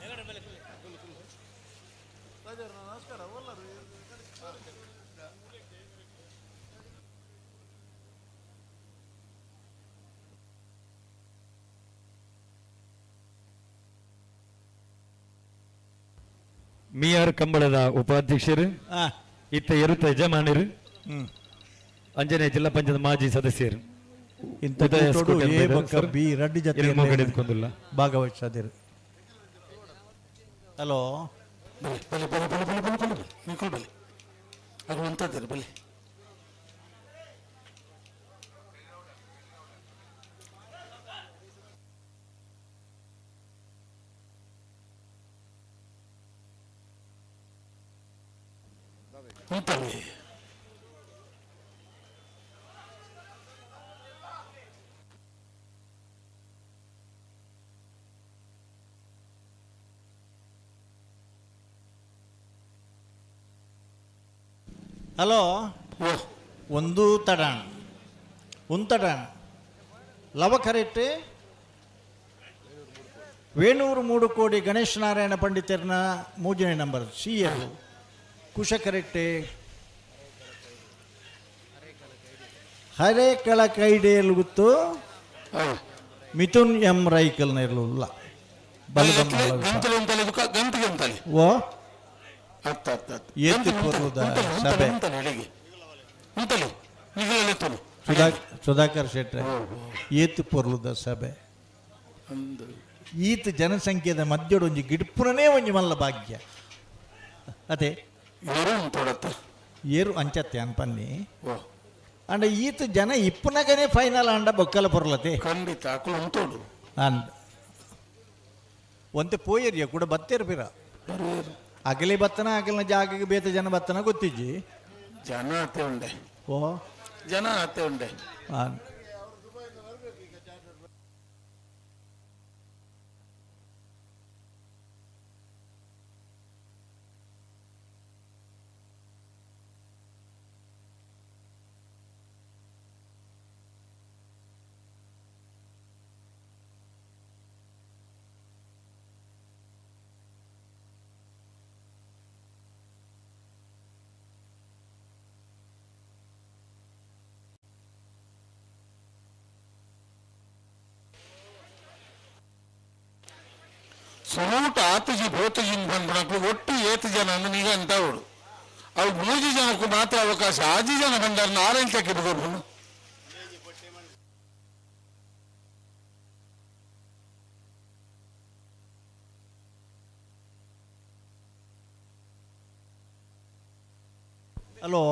ಮಿಆರ್ ಕಂಬಳದ ಉಪಾಧ್ಯಕ್ಷರು, ಇತ್ತ ಎರುತ ಯಜಮಾನರು, ಅಂಜನೆ ಜಿಲ್ಲಾ ಪಂಚಾಯತ್ ಮಾಜಿ ಸದಸ್ಯರು ಇಂಥ ಉದಯ ಕೂಟೊಡು ಸ್ಕೂಟರ್ ಎ ಬೇರೆ ಬೊಕ್ಕ ಸರ್. ಬಿ ರಡ್ಡು ಜತೆ ಎರಡು ಮಗು ಹಿಡಿದುಕೊಂಡಿಲ್ಲ. ಭಾಗವಹಿಸದಿರು. ಹಲೋ, ಬಲೆ ಬಲೆ ಬಲೆ ಬಲೆ ಬಲೆ ಬಲೆ ಬಲೆ ನಿಕುಲ್ ಬಲೆ ಅದು ಅಂತದ್ದೀರಿ ಬಲೆ. ಉಂಟಲ್ಲಿ. ಹಲೋ, ಒಂದು ತಡಾಣ ಉಂತಡಾಣ ಲವಕರೆಟ್ಟೆ ವೇಣೂರು 3 ಕೋಡಿ ಗಣೇಶ್ ನಾರಾಯಣ ಪಂಡಿತರನ 3ನೇ ನಂಬರ್ ಸಿ ಎಲ್ ಕುಶಕರೆಟ್ಟೆ ಹರೇಕಳ ಕೈಡೇಲು ಗೊತ್ತು ಮಿಥುನ್ ಎಂ ರೈಕಲ್ನ ಇರಲಿಲ್ಲ. ಓ ಏತಿ ಪೂರ್ವದ ಸಭೆ. ಸುಧಾಕರ್ ಶೆಟ್ರೆ, ಏತು ಪೊರ್ಲುದ ಸಭೆ. ಈತ ಜನಸಂಖ್ಯೆದ ಮಧ್ಯಡು ಒಂಜಿ ಗಿಡ್ಪುರನೇ ಒಂಜಿ ಮಲ್ಲ ಭಾಗ್ಯ ಅದೇ. ಏರು ಅಂಚತ್ತೆ ಅನ್ಪನ್ನಿ ಅಂಡ ಈತ ಜನ ಇಪ್ಪುನಗನೇ ಫೈನಲ್ ಅಂಡ ಬೊಕ್ಕಲ ಪೊರ್ಲತೆ. ಖಂಡಿತ ಅಕುಲು ಉಂಟೋಡು. ಅಂದ್ ಒಂತೆ ಪೋಯರಿಯ ಕೂಡ ಬತ್ತೇರು ಪಿರ ಅಗಲಿ ಬತ್ತನ ಅಗಲಿನ ಜಾಗಕ್ಕೆ ಬೇತ ಜನ ಬತ್ತನ ಗೊತ್ತಿಜ್ಜಿ. ಜನ ಅತ್ತೆ ಉಂಡೆ. ಓ ಜನ ಅತ್ತೆ ಉಂಡೆ. ಸುರೂಟ ಆತುಜಿ ಭೋತುಜಿ ಬಂದ್ಬಿಡಕ್ಲು ಒಟ್ಟು ಏತು ಜನ ಅಂದ್ರೆ ಈಗ ಅಂತ ಅವಳು ಅವು ಮೂಜಿ ಜನಕ್ಕೂ ಮಾತ್ರ ಅವಕಾಶ. ಆಜಿ ಜನ ಬಂದಾರ ನಾರಾಯಣ ಬಿಡೋದು. ಹಲೋ,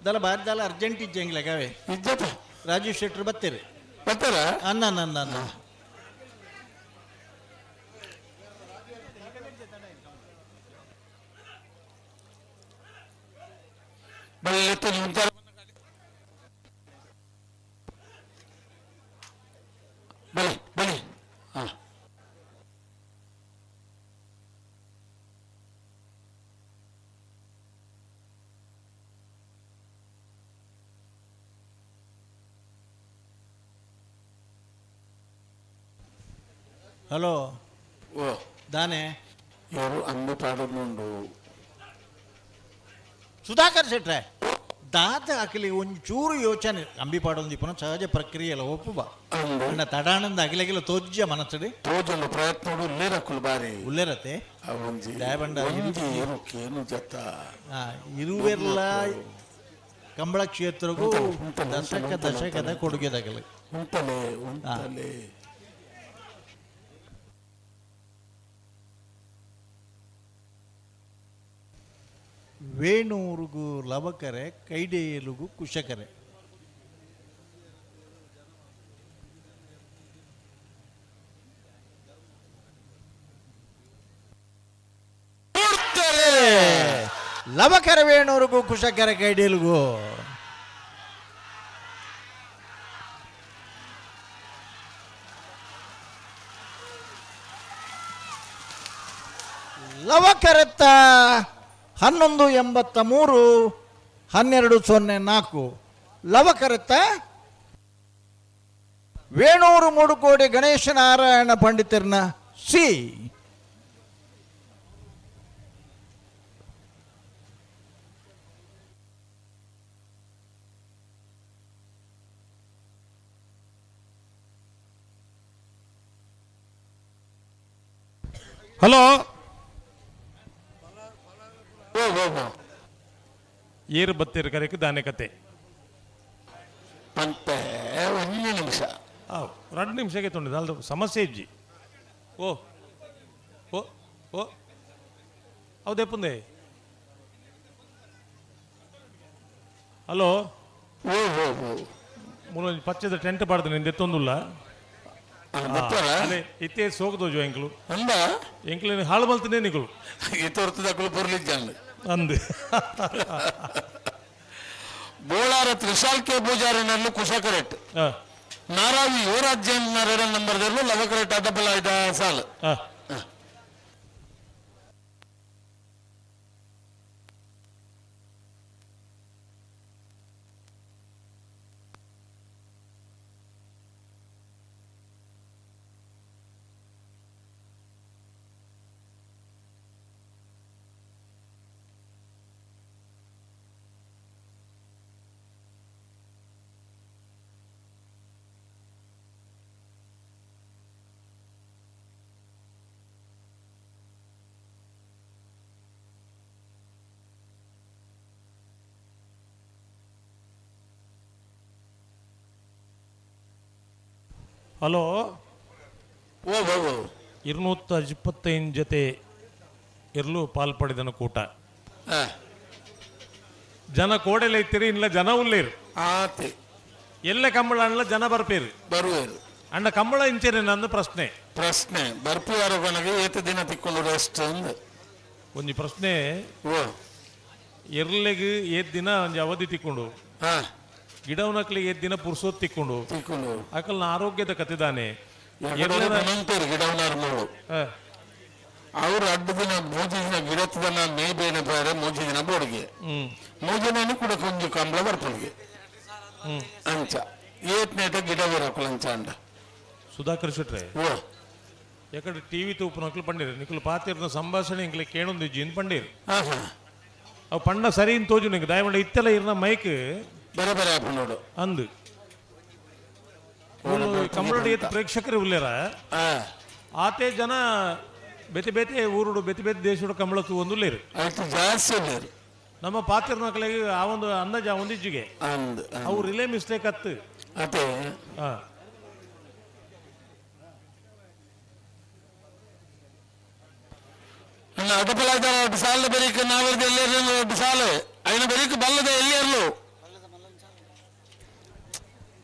ದಲ ಬಾರಿ ದಲ ಅರ್ಜೆಂಟ್ ಇಜ್ಜಂಗ್ಲೆ ಕವೆ. ಇಜ್ಜಪ್ಪ. ರಾಜೀವ್ ಶೆಟ್ರು ಬತ್ತೀರಿ? ಬರ್ತಾರ. ಅನ್ನ ನನ್ನ ಅನ್ನ. ಬಲೆ ಬಲೆ ಹಾ. ಹಲೋ. ಓ. ದಾನೆ. ಇವರು ಅಂದು ಪಾಡೋದು. ಸುಧಾಕರ್ ಶೆಟ್ರೆ ದಾದ ಅಕಲಿ ಒಂಚೂರು ಯೋಚನೆ ಅಂಬಿ ಪಾಡೊಂದಿಪ್ಪುನ ಸಹಜ ಪ್ರಕ್ರಿಯೆಲ ಒಪ್ಪುಬ. ಅಣ್ಣ ತಡಾನಂದ ಅಗಿಲಗಿಲ ತೋಜ್ಯ ಮನಸ್ಸುಡು. ತೋಜೊಂದು ಪ್ರಯತ್ನ ಉಲ್ಲೇರಕ್ಕುಲು ಬಾರಿ. ಉಲ್ಲೇರತೆ. ಒಂಜಿ ದಾಯಬಂಡ ಒಂಜಿ ಏರು ಜತ್ತ. ಇರುವೆರ್ಲ ಕಂಬಳ ಕ್ಷೇತ್ರಗೂ ದಶಕ ದಶಕದ ಕೊಡುಗೆ ತಗಲು. ಉಂಟಲೆ ಉಂಟಲೆ. ವೇಣೂರುಗು ಲವಕರೆ, ಕೈಡೇಲುಗು ಕುಶಕರೆ. ಲವಕರೆ ವೇಣೂರುಗು, ಕುಶಕರೆ ಕೈಡೇಲುಗು. ಲವಕರೆತ್ತ 11.83, 12.04. ಲವಕರೆತ್ತ ವೇಣೂರು ಮೂಡುಕೋಡಿ ಗಣೇಶ ನಾರಾಯಣ ಪಂಡಿತರ್ನ ಸಿ. ಹಲೋ. ಓ ಓ ಓ. ಏರು ಬತ್ತಿರ ಕರೆಕ್ ದಾನೆ ಕತೆ? ಪಂತೆ ಒಂದು ನಿಮಿಷ. 2 ನಿಮಿಷಕ್ಕೆ ತೊಂಡಿದ್ದು ಅಲ್ದ ಸಮಸ್ಯೆ ಇಜ್ಜಿ. ಓ ಓ ಓ, ಹೌದೇಪುಂದೆ. ಹಲೋ. ಓ ಓ ಓ. ಮೂಲೊಂಜಿ ಪಚ್ಚದ ಟೆಂಟ್ ಪಾಡ್ದು ನಿಂದ ಎತ್ತೊಂದುಲ್ಲ. ಅದೇ ಇತ್ತೆ ಸೋಗದೋಜು ಎಂಕ್ಲು. ಅಂದ. ಎಂಕ್ಲು ಹಾಳು ಮಲ್ತನೇ ನಿಕುಲು. ಈ ತೋರ್ತದಕ್ಕಲು ಪೊರ್ಲಿದ್ದಾನೆ. ಅಂದು. ಬೋಳಾರ ತ್ರಿಶಾಲ್ ಕೆ ಪೂಜಾರಿನಲ್ಲೂ ಕುಶಕರೆಟ್. ನಾರಾವಿ ಯುವರಾಜ್ಯ ಎರಡನೇ ನಂಬರ್ದಲ್ಲೂ ಲವಕರೆಟ್ ಅಡ್ಡಬಲ ಇದ್ದ ಸಾಲು. ಹಲೋ. ಓ ಓ ಓ. 225 ಜೊತೆ ಇರಲು ಪಾಲ್ಪಡೆದನ ಕೂಟ. ಜನ ಕೋಡೆಲ್ಲ ಇತ್ತೀರಿ ಇಲ್ಲ ಜನ ಉಲ್ಲೇರು. ಆತೆ. ಎಲ್ಲ ಕಂಬಳ ಅಣ್ಣ ಜನ ಬರ್ಪೇರು. ಬರುವೇರು. ಅಣ್ಣ ಕಂಬಳ ಇಂಚೇನೆ ನಂದು ಪ್ರಶ್ನೆ. ಪ್ರಶ್ನೆ ಬರ್ಪು ಯಾರೋ ಕೊನಗೆ ಏತ ದಿನ ತಿಕ್ಕೊಂಡು ರೆಸ್ಟ್ ಅಂದ್. ಒಂಜಿ ಪ್ರಶ್ನೆ. ಓ. ಎರ್ಲೆಗ್ ಏತ್ ದಿನ ಒಂಜಿ ಅವಧಿ ತಿಕ್ಕೊಂಡು, ಗಿಡವನಕ್ಲಿಗೆ ಏತ್ ದಿನ ಪುರ್ಸೋತ್ ತಿಕ್ಕೊಂಡು, ತಿಕ್ಕೊಂಡು ಅಕಲ್ನ ಆರೋಗ್ಯದ ಕತೆದಾನೆ. ಗಿಡವನಾರ್ ಮೂಳು. ಅವ್ರು ಅಡ್ಡ ದಿನ ಮೂಜಿ ದಿನ ಗಿಡತ್ತದನ್ನ ಮೇ ಬೇನೆ ಬೇರೆ ಮೂಜಿ ದಿನ ಬೋಡಿಗೆ ಮೂಜಿನ ಕೂಡ ಕೊಂಜು ಕಂಬಳ ಬರ್ಪುಳಿಗೆ ಅಂಚ ಏತ್ನೇಟ ಗಿಡ ಬರಕುಲ ಅಂಚ ಅಂಡ. ಸುಧಾಕರ್ ಶೆಟ್ರೆ. ಓ. ಯಾಕಂದ್ರೆ ಟಿವಿ ತೂಪು ನಕ್ಲು ಪಂಡೀರ್ ನಿಕ್ಲು ಪಾತಿರ್ನ ಸಂಭಾಷಣೆ ಇಂಕ್ಲೆ ಕೇಣೊಂದು ಜಿನ್ ಪಂಡೀರ್. ಅವು ಪಂಡ ಸರಿ ಇನ್ ತೋಜು ನಿಂಗೆ ದಯಮಾಡಿ ಇತ್ತೆಲ್ಲ ಇರ್ನ ಮೈಕ್. ಬರೆ ಬರೆ ಆಪು ನೋಡು. ಅಂದು ಕಂಬಳಡಿ ಪ್ರೇಕ್ಷಕರು ಉಲ್ಲೇರ. ಆತೆ ಜನ ಬೇತೆ ಬೇತೆ ಊರುಡು ಬೇತೆ ಬೇತೆ ದೇಶಡು ಕಂಬಳ ತೂವೊಂದು ಉಲ್ಲೇರು. ಅಷ್ಟು ಜಾಸ್ತಿ ಉಲ್ಲೇರು. ನಮ್ಮ ಪಾತಿರ್ನಕ್ಲೆಗ್ ಆ ಒಂದು ಅಂದಾಜು ಆ ಒಂದು ಇಜ್ಜಿಗೆ. ಅಂದ್. ಅವು ರಿಲೇ ಮಿಸ್ಟೇಕ್ ಅತ್ತು. ಅದೇ. ಅಡ್ಡಪಲ ಸಾಲ ಬರೀಕ್ ನಾವರ್ದು ಎಲ್ಲಿ ಸಾಲು ಐನ ಬರೀಕ್ ಬಲ್ಲದ ಎಲ್ಲಿ ಅರ್ಲು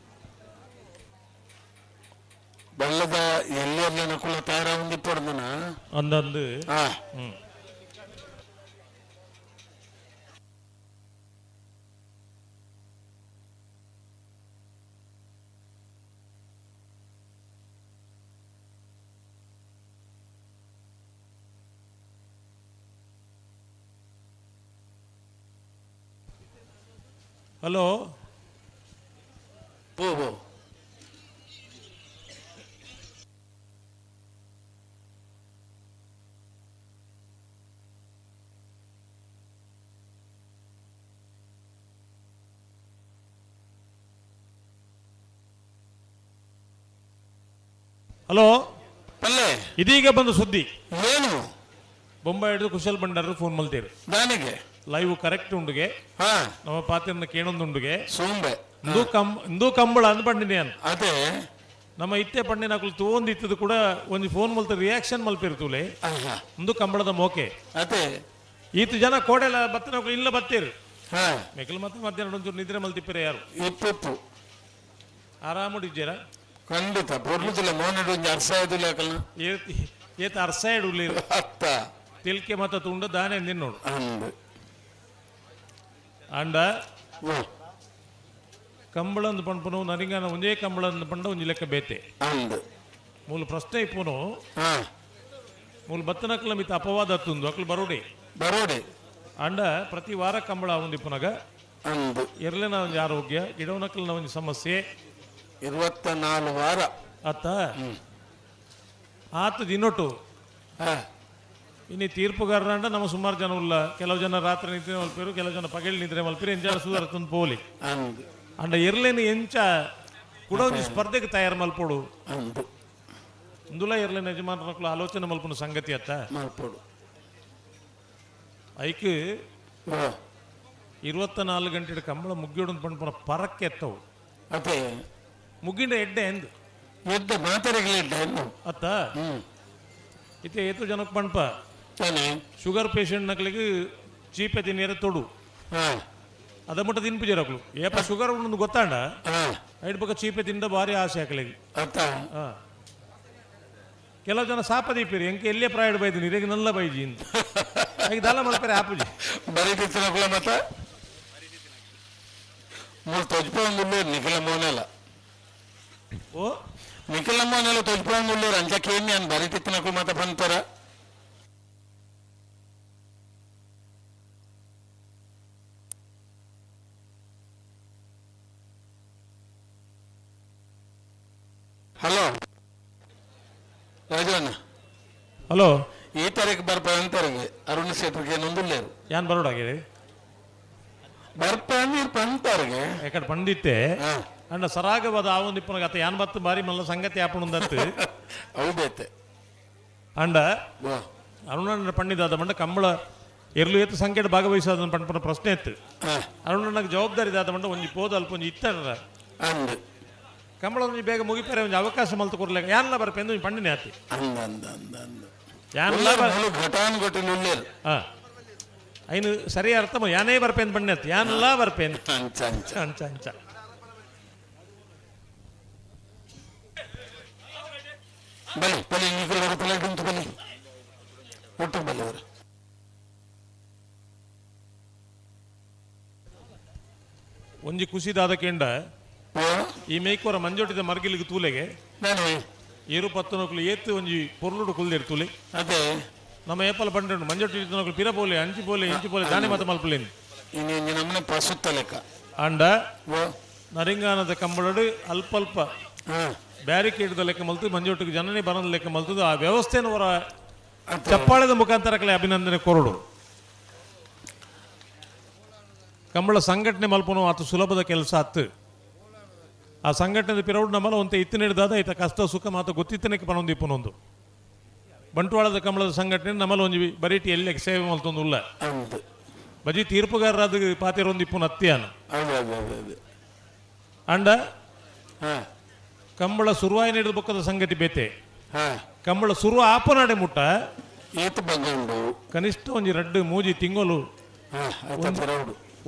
ಬಲ್ಲದ ಎಲ್ಲಿ ಅರ್ಲಿನ ಕುಲ ತಾರ ಒಂದು ಪಡ್ದನ. ಅಂದಂದು. ಹಲೋ. ಓ ಓ. ಹಲೋ. ಪಲ್ಲೆ. ಇದೀಗ ಬಂದ ಸುದ್ದಿ. ಏನು? ಬೊಂಬೈ ಹಿಡಿದು ಕುಶಲ್ ಭಂಡಾರ ಫೋನ್ ಮಲ್ತೀರಿ. ದಾನಿಗೆ ಲೈವ್ ಕರೆಕ್ಟ್ ಉಂಡುಗೆ. ನಮ್ಮ ಪಾತ್ರನ ಕೇಣೊಂದುಂಡುಗೆ. ಸೋಂಬೆ. ಇಂದು ಕಂ ಇಂದು ಕಂಬಳ ಅಂದ್ ಪಂಡಿನಿ ಅನ್. ಅದೇ. ನಮ್ಮ ಇತ್ತೆ ಪಂಡಿನ ಅಕುಲು ತೂವೊಂದಿತ್ತದು ಕೂಡ ಒಂಜಿ ಫೋನ್ ಮಲ್ತ ರಿಯಾಕ್ಷನ್ ಮಲ್ಪಿರ್ತುಲೆ. ಇಂದು ಕಂಬಳದ ಮೋಕೆ. ಅದೇ. ಈತ ಜನ ಕೋಡೆಲ ಬತ್ತಿನಕುಲು ಇಲ್ಲ ಬತ್ತೀರು. ಮೆಕಲ್ ಮತ್ತೆ ಮಧ್ಯಾಹ್ನ ಒಂಚೂರು ನಿದ್ರೆ ಮಲ್ತಿಪ್ಪಿರ ಯಾರು. ಇಪ್ಪು. ಆರಾಮಡಿದ್ದೀರ? ಖಂಡಿತ ಪೊರ್ಲುದಿಲ್ಲ ಮೋನಿಡು ಒಂಜಿ ಅರ್ಸ ಇದಿಲ್ಲ ಯಾಕಲ್ಲ. ಏತ್ ಏತ್ ಅರ್ಸ ಇಡುಲಿ. ಅತ್ತ. ತಿಲ್ಕೆ ಮತ್ತ ತುಂಡ ದಾನೆ ನೋಡು. ಅಂದು. ಅಂಡ ಕಂಬಳಂದು ಪಂಪನು ನರಿಂಗಾನ ಒಂದೇ ಕಂಬಳಂದು ಪಂಡ ಒಂಜಿ ಲೆಕ್ಕ ಬೇತೆ. ಅಂದು. ಮೂಲ ಪ್ರಶ್ನೆ ಇಪ್ಪುನು. ಮೂಲ ಬತ್ತನಕ್ಲ ಮಿತ್ತ ಅಪವಾದ ಅತ್ತುಂದು ಅಕ್ಲು ಬರೋಡಿ. ಬರೋಡಿ. ಅಂಡ ಪ್ರತಿ ವಾರ ಕಂಬಳ ಒಂದಿಪ್ಪುನಗ. ಅಂದು. ಎರ್ಲೆನ ಒಂಜಿ ಆರೋಗ್ಯ ಗಿಡವನಕ್ಲನ ಒಂಜಿ ಸಮಸ್ಯೆ. 24 ವಾರ. ಅತ್ತ ಆತ ದಿನೊಟ್ಟು ಇನ್ನು ತೀರ್ಪುಗಾರರಂಡ ನಮ್ಮ ಸುಮಾರು ಜನ ಉಲ್ಲ. ಕೆಲವು ಜನ ರಾತ್ರಿ ನಿದ್ರೆ ಮಲ್ಪಿರು, ಕೆಲವು ಜನ ಪಗಲ್ ನಿದ್ರೆ ಮಲ್ಪಿರು, ಎಂಜಾಲ ಸುಧಾರ ತಂದು ಪೋಲಿ. ಅಂದು. ಅಂಡ ಎರ್ಲೇನು ಎಂಚ ಕೂಡ ಒಂಜಿ ಸ್ಪರ್ಧೆಗೆ ತಯಾರು ಮಲ್ಪೊಡು. ಅಂದು. ಇಂದುಲ ಎರ್ಲೇನ ಯಜಮಾನರಕ್ಲು ಆಲೋಚನೆ ಮಲ್ಪುನ ಸಂಗತಿ ಅತ್ತ. ಮಲ್ಪೊಡು. ಐಕ್ 24 ಗಂಟೆ ಕಂಬಳ ಮುಗ್ಗಿಡು ಪಂಡ್ಪುನ ಪರಕ್ಕೆ ಎತ್ತವು. ಅದೇ. ಮುಗ್ಗಿಂಡ ಎಡ್ಡೆ ಎಂದು. ಎಡ್ಡೆ ಮಾತಾಡಗಲ ಎಡ್ಡೆ ಎಂದು. ಅತ್ತ ಇತ್ತೆ ಏತು ಜನಕ್ಕೆ ಪಂಡ್ಪ. ತಾನೆ. ಶುಗರ್ ಪೇಷಂಟ್ ನಕ್ಲಿಗೆ ಚೀಪೆ ತಿನ್ನಿರ ತೊಡು. ಅದ ಮುಟ್ಟ ತಿನ್ಪುಜಾರ ಅಕ್ಲು ಏಪ ಶುಗರ್ ಉಂಡು ಗೊತ್ತಾಂಡ ಐಡ್ ಪಕ್ಕ ಚೀಪೆ ತಿಂದ ಭಾರಿ ಆಸೆ ಆಕಲಿಗೆ. ಅತ್ತ. ಕೆಲವು ಜನ ಸಾಪ ದೀಪಿರಿ ಎಂಕೆ ಎಲ್ಲೇ ಪ್ರಾಯಡ್ ಬೈದಿನಿ ಇರೆಗ್ ನಲ್ಲ ಬೈಜಿ ಇಂದ ಐಕ್ ದಾಲ ಮಲ್ಪರೆ ಆಪುಜಿ. ಬರೀ ತಿನ್ನಕುಲ ಮತ್ತ ಮೂರು ತೊಜ್ಪೊಂದುಲ್ಲೇರು ನಿಖಿಲ ಮೋನೆಲ. ಓ. ನಿಖಿಲ ಮೋನೆಲ ತೊಜ್ಪೊಂದುಲ್ಲೇರು ಅಂಚ ಕೇಳಿ ನಾನು ಬರೀ ತಿನ್ನಕು ಮತ್ತ ಬಂತಾರ. ಹಲೋ ರಾಜಣ್ಣ. ಹಲೋ. ಈ ತಾರೀಕು ಬರ್ಪ ಅಂತಾರಿಗೆ ಅರುಣ್ ಶೆಟ್ರಿಗೆ ಏನೊಂದುಲ್ಲೇರು. ಯಾನ್ ಬರೋಡಾಗಿದೆ? ಬರ್ಪ ನೀರ್ ಪಂತಾರಿಗೆ. ಯಾಕಡೆ ಪಂಡಿತ್ತೆ ಅಂಡ ಸರಾಗವಾದ ಆ ಒಂದು ಇಪ್ಪನಾಗ ಅತ್ತ ಯಾನ್ ಬತ್ತು ಬಾರಿ ಮಲ್ಲ ಸಂಗತಿ ಆಪಣಂದತ್ತು. ಹೌದೈತೆ. ಅಂಡ ಅರುಣಣ್ಣ ಪಂಡಿದಾದ ಮಂಡ ಕಂಬಳ ಎರ್ಲು ಏತು ಸಂಖ್ಯೆ ಭಾಗವಹಿಸಾದ ಪಂಪನ ಪ್ರಶ್ನೆ ಇತ್ತು. ಅರುಣಣ್ಣಗೆ ಜವಾಬ್ದಾರಿ ದಾದ ಮಂಡ ಒಂಜಿ ಪೋದ ಅಲ್ಪ ಒಂಜಿ ಇತ್ತಾರ. ಅಂದು. ಕಂಬಳ ಒಂಜಿ ಬೇಗ ಮುಗಿಪೇರೆ ಒಂಜಿ ಅವಕಾಶ ಮಲ್ತು ಕೊರ್ಲೆ ಯಾನ್ಲ ಬರ್ಪೆ ಒಂಜಿ ಪಂಡಿನಿ ಆತಿ. ಅಂದ ಅಂದ ಅಂದ ಅಂದ. ಯಾನ್ಲ ಘಟಾನ್ ಗೊಟ್ಟಿಲ್ಲ ಉಲ್ಲೇರು. ಐನು ಸರಿ ಅರ್ಥ ಯಾನೇ ಬರ್ಪೇನ್ ಬಣ್ಣ ಯಾನೆಲ್ಲ ಬರ್ಪೇನ್. ಅಂಚ ಅಂಚ. ಅಂಚ ಅಂಚ. ಬಲಿ ಬಲಿ ನಿಖಿಲ್ ತಲೆ ಗುಂತು ಬಲಿ ಒಟ್ಟು ಬಲಿ ಅವರು. ಒಂಜಿ ಖುಷಿದಾದ ಕೆಂಡ ಈ ಮೇಕೋರ ಮಂಜೋಟಿದ ಮರ್ಗಿಲಿಗೆ ತೂಲೆಗೆ ಏರು ಪತ್ತು ನಕಲು ಏತ್ತು ಒಂಜಿ ಪೊರ್ಲುಡು ಕುಲ್ದೇರು ತೂಲೆ. ಅದೇ. ನಮ್ಮ ಏಪಲ ಬಂಡು ಮಂಜೋಟಿ ನಕಲು ಪಿರ ಪೋಲೆ ಅಂಚಿ ಪೋಲೆ ಇಂಚಿ ಪೋಲೆ ದಾನೆ ಮಾತ ಮಲ್ಪಲೇನು. ಇನ್ನು ನಮ್ಮನೆ ಪಸುತ್ತ ಲೆಕ್ಕ. ಅಂಡ ನರಿಂಗಾನದ ಕಂಬಳಡು ಅಲ್ಪ ಅಲ್ಪ ಬ್ಯಾರಿಕೇಡ್ ಲೆಕ್ಕ ಮಲ್ತು ಮಂಜೋಟಿಗೆ ಜನನೇ ಬರದ ಲೆಕ್ಕ ಮಲ್ತದು ಆ ವ್ಯವಸ್ಥೆನ ಅವರ ಚಪ್ಪಾಳೆದ ಮುಖಾಂತರ ಕಲೆ ಅಭಿನಂದನೆ ಕೊರಡು. ಕಂಬಳ ಸಂಘಟನೆ ಮಲ್ಪನು ಆತ ಸುಲಭದ ಕೆಲಸ ಆತು. ಆ ಸಂಘಟನೆ ಪಿರೌಡ್ ನಮ್ಮಲ್ಲ ಒಂತೆ ಇತ್ತು ಹಿಡಿದಾದ ಈತ ಕಷ್ಟ ಸುಖ ಮಾತು ಗೊತ್ತಿತ್ತನಕ್ಕೆ ಪನೊಂದು ಇಪ್ಪನೊಂದು ಬಂಟ್ವಾಳದ ಕಂಬಳದ ಸಂಘಟನೆ ನಮ್ಮಲ್ಲ ಒಂಜಿ ಬರೀಟಿ ಎಲ್ಲೆ ಸೇವೆ ಮಲ್ತೊಂದು ಉಲ್ಲ. ಬಜಿ ತೀರ್ಪುಗಾರರಾದ ಪಾತಿರೊಂದು ಇಪ್ಪುನ ಅತ್ತಿಯಾನ. ಅಂಡ ಕಂಬಳ ಸುರುವಾಯಿ ನೀಡಿದ ಬೊಕ್ಕದ ಸಂಗತಿ ಬೇತೆ. ಕಂಬಳ ಸುರು ಆಪನಾಡೆ ಮುಟ್ಟ ಕನಿಷ್ಠ ಒಂಜಿ ರಡ್ಡು ಮೂಜಿ ತಿಂಗಳು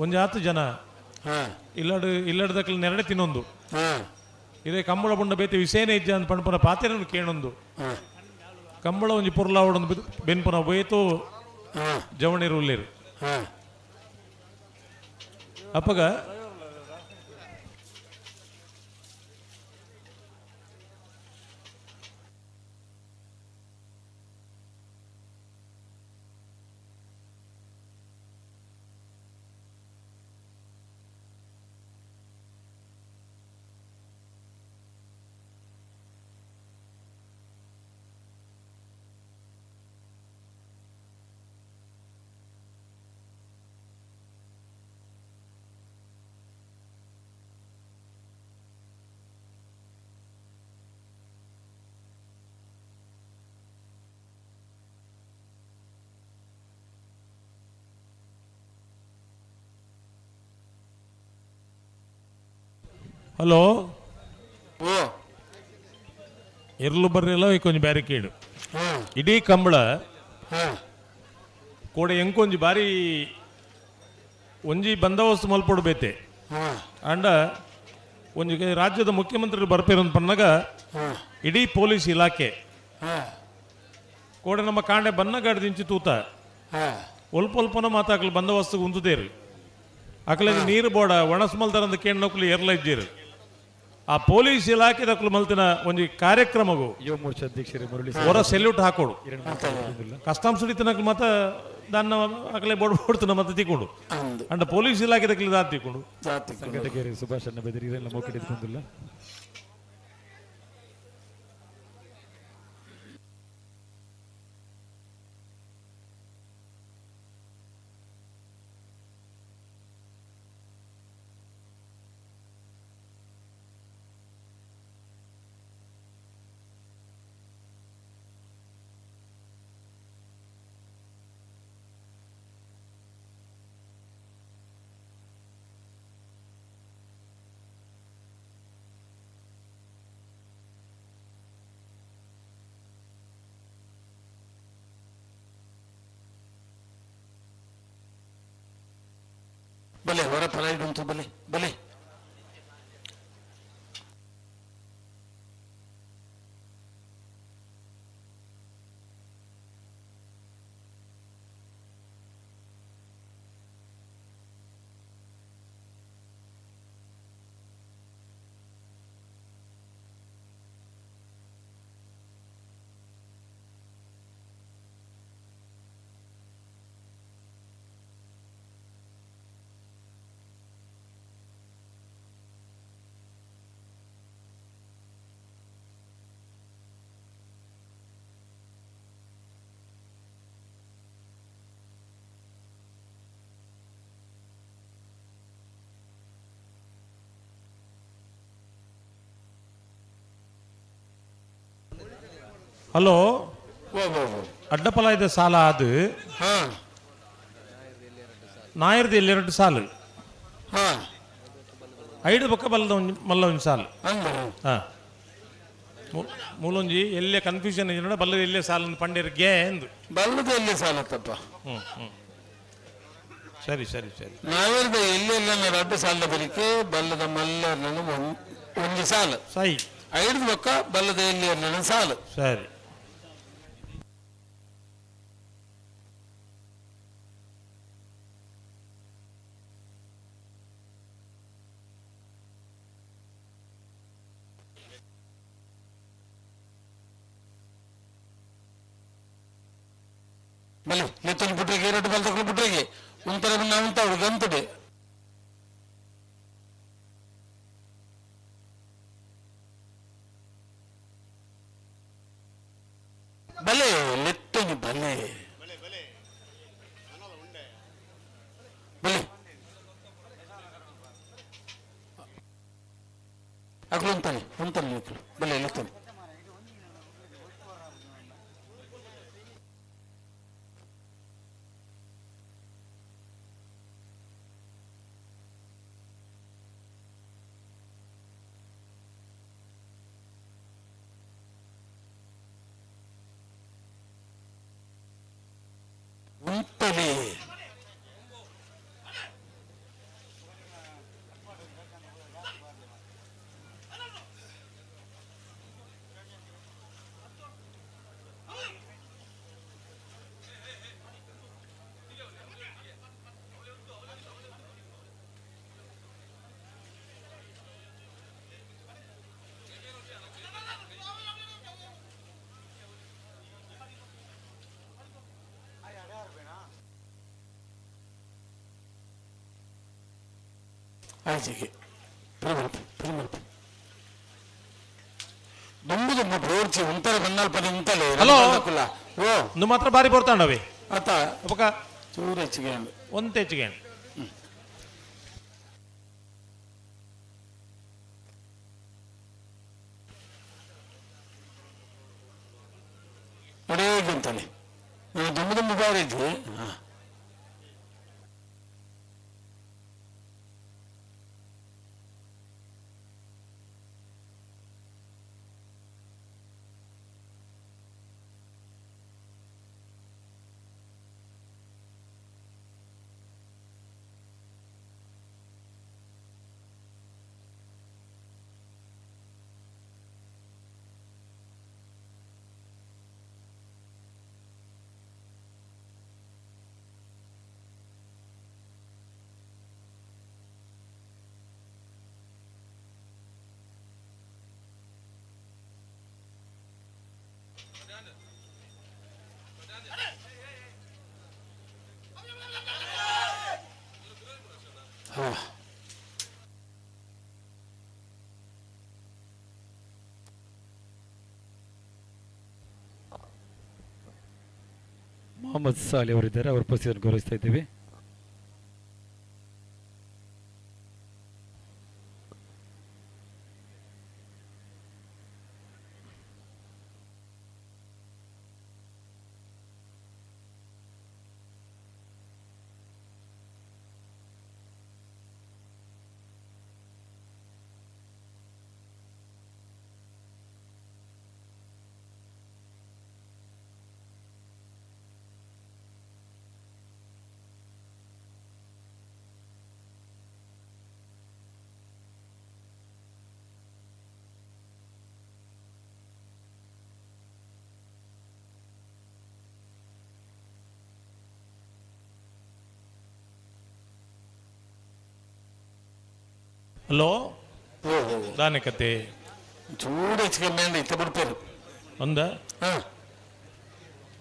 ಒಂಜಿ ಆತು ಜನ ಇಲ್ಲಡು ಇಲ್ಲಡದಕ್ಕಲ್ ನೆರಡೆ ತಿನ್ನೊಂದು. ಇದೇ ಕಂಬಳ ಬುಂಡ ಬೇತೆ ವಿಷಯನೇ ಇಜ್ಜ ಅಂತ ಪಣ್ಪನ ಪಾತೆರನ್ನು ಕೇಣೊಂದು. ಕಂಬಳ ಒಂಜಿ ಪೊರ್ಲಾವಡೊಂದು ಬೆನ್ಪುನ ಬೋಯ್ತು ಜವಣಿರು ಉಲ್ಲೇರು. ಅಪ್ಪಗ ಹಲೋ. ಓ. ಎರ್ಲು ಬರ್ರಿಲ್ಲ, ಕೊಂಚ ಬ್ಯಾರಿಕೇಡ್ ಇಡೀ ಕಂಬಳ ಕೋಡೆ ಎಂಕೊಂಜಿ ಬಾರಿ ಒಂಜಿ ಬಂದೋಬಸ್ತ್ ಮಲ್ಪೊಡು ಬೇತೆ. ಅಂಡ ಒಂಜಿ ರಾಜ್ಯದ ಮುಖ್ಯಮಂತ್ರಿ ಬರ್ಪೇರು ಪನ್ನಗ ಇಡೀ ಪೊಲೀಸ್ ಇಲಾಖೆ ಕೋಡೆ ನಮ್ಮ ಕಾಂಡೆ ಬನ್ನಗಾಡ್ದಿಂಚಿ ತೂತ ಒಲ್ಪ ಒಲ್ಪನ ಮಾತಾಕ್ಲು ಬಂದೋಬಸ್ತ್ ಉಂತುದೇರು. ಅಕ್ಲೆಗ್ ನೀರು ಬೋಡ ಒಣಸ್ಮಲ್ದರಂದ ಕೇಣ್ಣಕ್ಲು ಎರ್ಲ ಇಜ್ಜೇರು. ಆ ಪೊಲೀಸ್ ಇಲಾಖೆ ದಕ್ಲು ಮಲ್ತಿನ ಒಂಜಿ ಕಾರ್ಯಕ್ರಮಗು ಯುವ ಮೋರ್ಚಾ ಅಧ್ಯಕ್ಷರು ಮುರಳಿ ಹೊರ ಸೆಲ್ಯೂಟ್ ಹಾಕೋಡು. ಕಸ್ಟಮ್ಸ್ ಹಿಡಿತನಕ್ಲು ಮತ್ತ ದಾನ್ನ ಅಕಲೆ ಬೋಡ್ ಬೋಡ್ತನ ಮತ್ತೆ ತಿಕ್ಕೊಂಡು ಅಂಡ ಪೊಲೀಸ್ ಇಲಾಖೆ ದಕ್ಲು ದಾತ್ ತಿಕ್ಕೊಂಡು. ಸಂಘಟಕರು ಸುಭಾಷ್ ಅಣ್ಣ ಬೆದರಿ ಇದೆಲ್ಲ ಮೋಕಿಟ್ ಇದ್ಕೊಂಡಿಲ್ಲ. ಬಲೆ ಹೊರ ಪರೈಡ್ ಉಂಟು, ಬಲೆ ಬಲೆ. ಹಲೋ, ಅಡ್ಡಪಲ ಇದೆ ಸಾಲ ಅದು ನಾಯರ್ದು ಇಲ್ಲಿ ಎರಡು ಸಾಲು ಐದು ಪಕ್ಕ ಬಲ್ಲದ ಒಂಜಿ ಮಲ್ಲ ಒಂಜಿ ಸಾಲು. ಹಾ, ಮೂಲೊಂಜಿ ಎಲ್ಲೇ ಕನ್ಫ್ಯೂಷನ್ ಇದೆ, ಬಲ್ಲದ ಎಲ್ಲೇ ಸಾಲ ಪಂಡೇರ್ ಗೆ ಎಂದು. ಬಲ್ಲದ ಎಲ್ಲಿ ಸಾಲ ತಪ್ಪ. ಹ್ಮ್ ಹ್ಮ್ ಸರಿ ಸರಿ ಸರಿ. ನಾಯರ್ದ ಎಲ್ಲೆಲ್ಲ ರಡ್ಡು ಸಾಲ ಬರಿಕೆ, ಬಲ್ಲದ ಮಲ್ಲ ಒಂಜಿ ಸಾಲು. ಸೈ. ಐದು ಪಕ್ಕ ಬಲ್ಲದ ಎಲ್ಲಿ ಸಾಲು. ಸರಿ. ಬಲೆ ಲೆತ್ತೊಂದು ಪುಟ್ರಿಗೆ ಎರಡು ಬಲ್ ತಕೊಂಡು ಪುಟ್ರಿಗೆ ಉಂತರ ಉಂತ ಗಂತಡೆ. ಬಲೆ ಲೆತ್ತೊಂದು ಬಲೆ ಬಲೆ ಅಕ್ಲು ಉಂತಾನೆ ಉಂತಾನೆ ಅಕ್ಲು ಬಲೆ ಲೆತ್ತೊಂದು ಉಂತಲೆ. ಆಚೆಗೆ ಪರಿಮಲ್ಪ ಪರಿಮಲ್ಪ ದುಂಬು ದುಂಬು ಬೋರ್ಚಿ ಉಂತರ ಬನ್ನಾಲ್ ಪದ ಉಂತಲೆ. ಹಲೋ. ಓ. ನು ಮಾತ್ರ ಬಾರಿ ಬರ್ತಾಂಡವೆ. ಅತ್ತ. ಅಪಕ ಚೂರು ಹೆಚ್ಚಿಗೆ. ಒಂತೆ ಹೆಚ್ಚಿಗೆ. ಒಡೆಗೆ ಅಂತಾನೆ ದುಂಬು ದುಂಬು ಬಾರಿ ಇದ್ವಿ. ಮೊಹಮ್ಮದ್ ಸಾಲಿ ಅವರಿದ್ದಾರೆ, ಅವರ ಉಪಸ್ಥಿತಿಯನ್ನು ಗೌರವಿಸ್ತಾ ಇದ್ದೀವಿ. ಹಲೋ, ದಾನೆ ಕತೆ? ಚೂರು ಹೆಚ್ಚು ಕಮ್ಮಿ ಅಂದ್ರೆ ಇತ್ತ ಬಿಡ್ತಾರೆ. ಒಂದ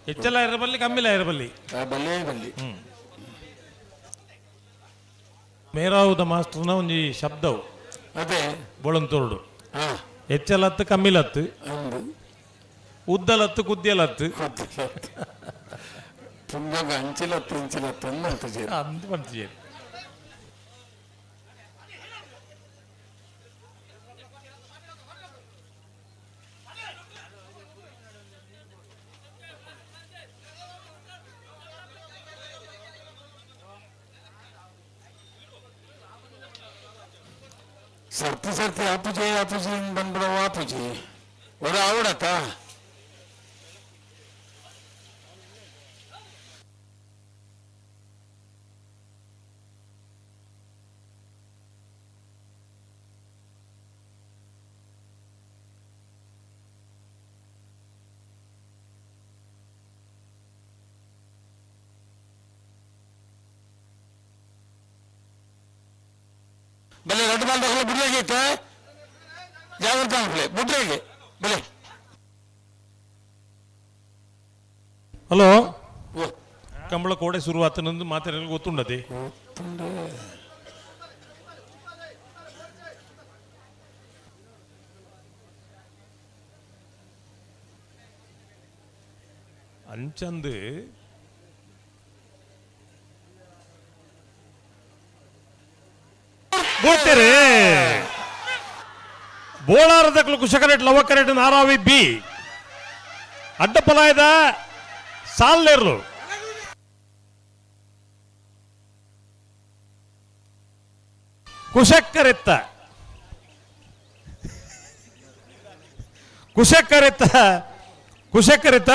ಹೆಚ್ಚಲ ಇರಬಲ್ಲಿ, ಕಮ್ಮಿಲ ಇರಬಲ್ಲಿ. ಬಲ್ಲೇ ಬಲ್ಲಿ. ಮೇರಾವುದ ಮಾಸ್ಟರ್ನ ಒಂಜಿ ಶಬ್ದವು. ಅದೇ. ಬೊಳಂತೋರ್ಡು ಹೆಚ್ಚಲತ್ತು ಕಮ್ಮಿಲತ್ತು, ಉದ್ದಲತ್ತು ಕುದ್ಯಲತ್ತು. ತುಂಬ ಅಂಚಿಲತ್ತು ಇಂಚಿಲತ್ತು ಅಂತ. ಅಂದ್ ಪಂಚೇರಿ. ಸರ್ತಿ ಸರ್ತಿ ಆಪುಜೆ ಆಪುಜೆ ಬಂದ್ಬಿಡವ ಆಪುಜೆ ಒರ ಅವಡತ್ತ. ಬಲೆ ರೆಡ್ ಬಾಲ್ ತಗೊಳ್ಳಿ ಬುಡ್ರೇಗೆ ಇತ್ತ ಜಾಗ್ರತೆ ಅನ್ಕೊಳ್ಳಿ ಬುಡ್ರೇಗೆ ಬಲೆ. ಹಲೋ, ಕಂಬಳ ಕೋಡೆ ಶುರುವಾತನಂದು ಮಾತಾಡಲು ಗೊತ್ತುಂಡದೆ. ಅಂಚಂದು ಬೋಳ್ತೇರೆ ಬೋಳಾರದಕ್ಲು ಕುಶಕರೇಟ್ ಲವಕರೇಟ್ ನಾರಾವಿ ಬಿ ಅಡ್ಡಪಲಾಯದ ಸಾಲ್ಲೇರ್ಲು. ಕುಶಕ್ಕರೆತ್ತ ಕುಶಕ್ಕರೆತ್ತ ಕುಶಕ್ಕರೆತ್ತ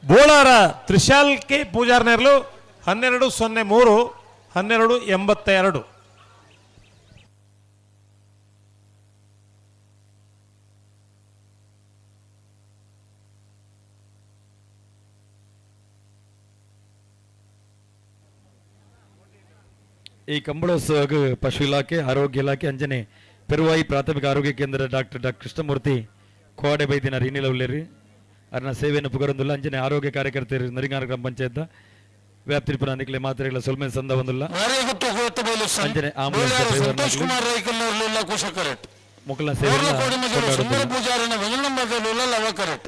ಬೋಳಾರ ತ್ರಿಶಾಲ್ ಕೆ ಪೂಜಾರ್ನೇರ್ಲು 12.03, 12.82. ಈ ಕಂಬಳೋತ್ಸವಕ್ಕೆ ಪಶು ಇಲಾಖೆ, ಆರೋಗ್ಯ ಇಲಾಖೆ, ಅಂಜನೆ ಪೆರುವಾಯಿ ಪ್ರಾಥಮಿಕ ಆರೋಗ್ಯ ಕೇಂದ್ರ ಡಾಕ್ಟರ್ ಡಾಕ್ಟರ್ ಕೃಷ್ಣಮೂರ್ತಿ ಕೋಡೆ ಬೈದಿನ ರೀನಿಲ ಉಲ್ಲೇರಿ ಅರ್ನ ಸೇವೆಯನ್ನು ಪುಗರೊಂದುಲ್ಲ. ಅಂಜನೆ ಆರೋಗ್ಯ ಕಾರ್ಯಕರ್ತರು ನರಿಂಗಾನ ಗ್ರಾಮ ಪಂಚಾಯತ್ ವ್ಯಾಪ್ತಿಪುರ ನಿಕ್ಲೆ ಮಾತ್ರೆಗಳ ಸೊಲ್ಮೆ ಸಂದ ಒಂದುಲ್ಲ. ಅಂಜನೆ ಆಂಬುಲೆನ್ಸ್ ಡ್ರೈವರ್ ಸಂತೋಷ್ ಕುಮಾರ್ ರೈಕಲ್ನವ್ರಲ್ಲ ಕುಶಕರೆಟ್ ಮುಕಲ ಸೇವೆಯನ್ನು ಸುಂದರ ಕೊಂಡಾಡುತ್ತಿಲ್ಲ. ಪೂಜಾರಿನ ವೆಂಗನಂಬದಲ್ಲ ಲವಕರೆಟ್.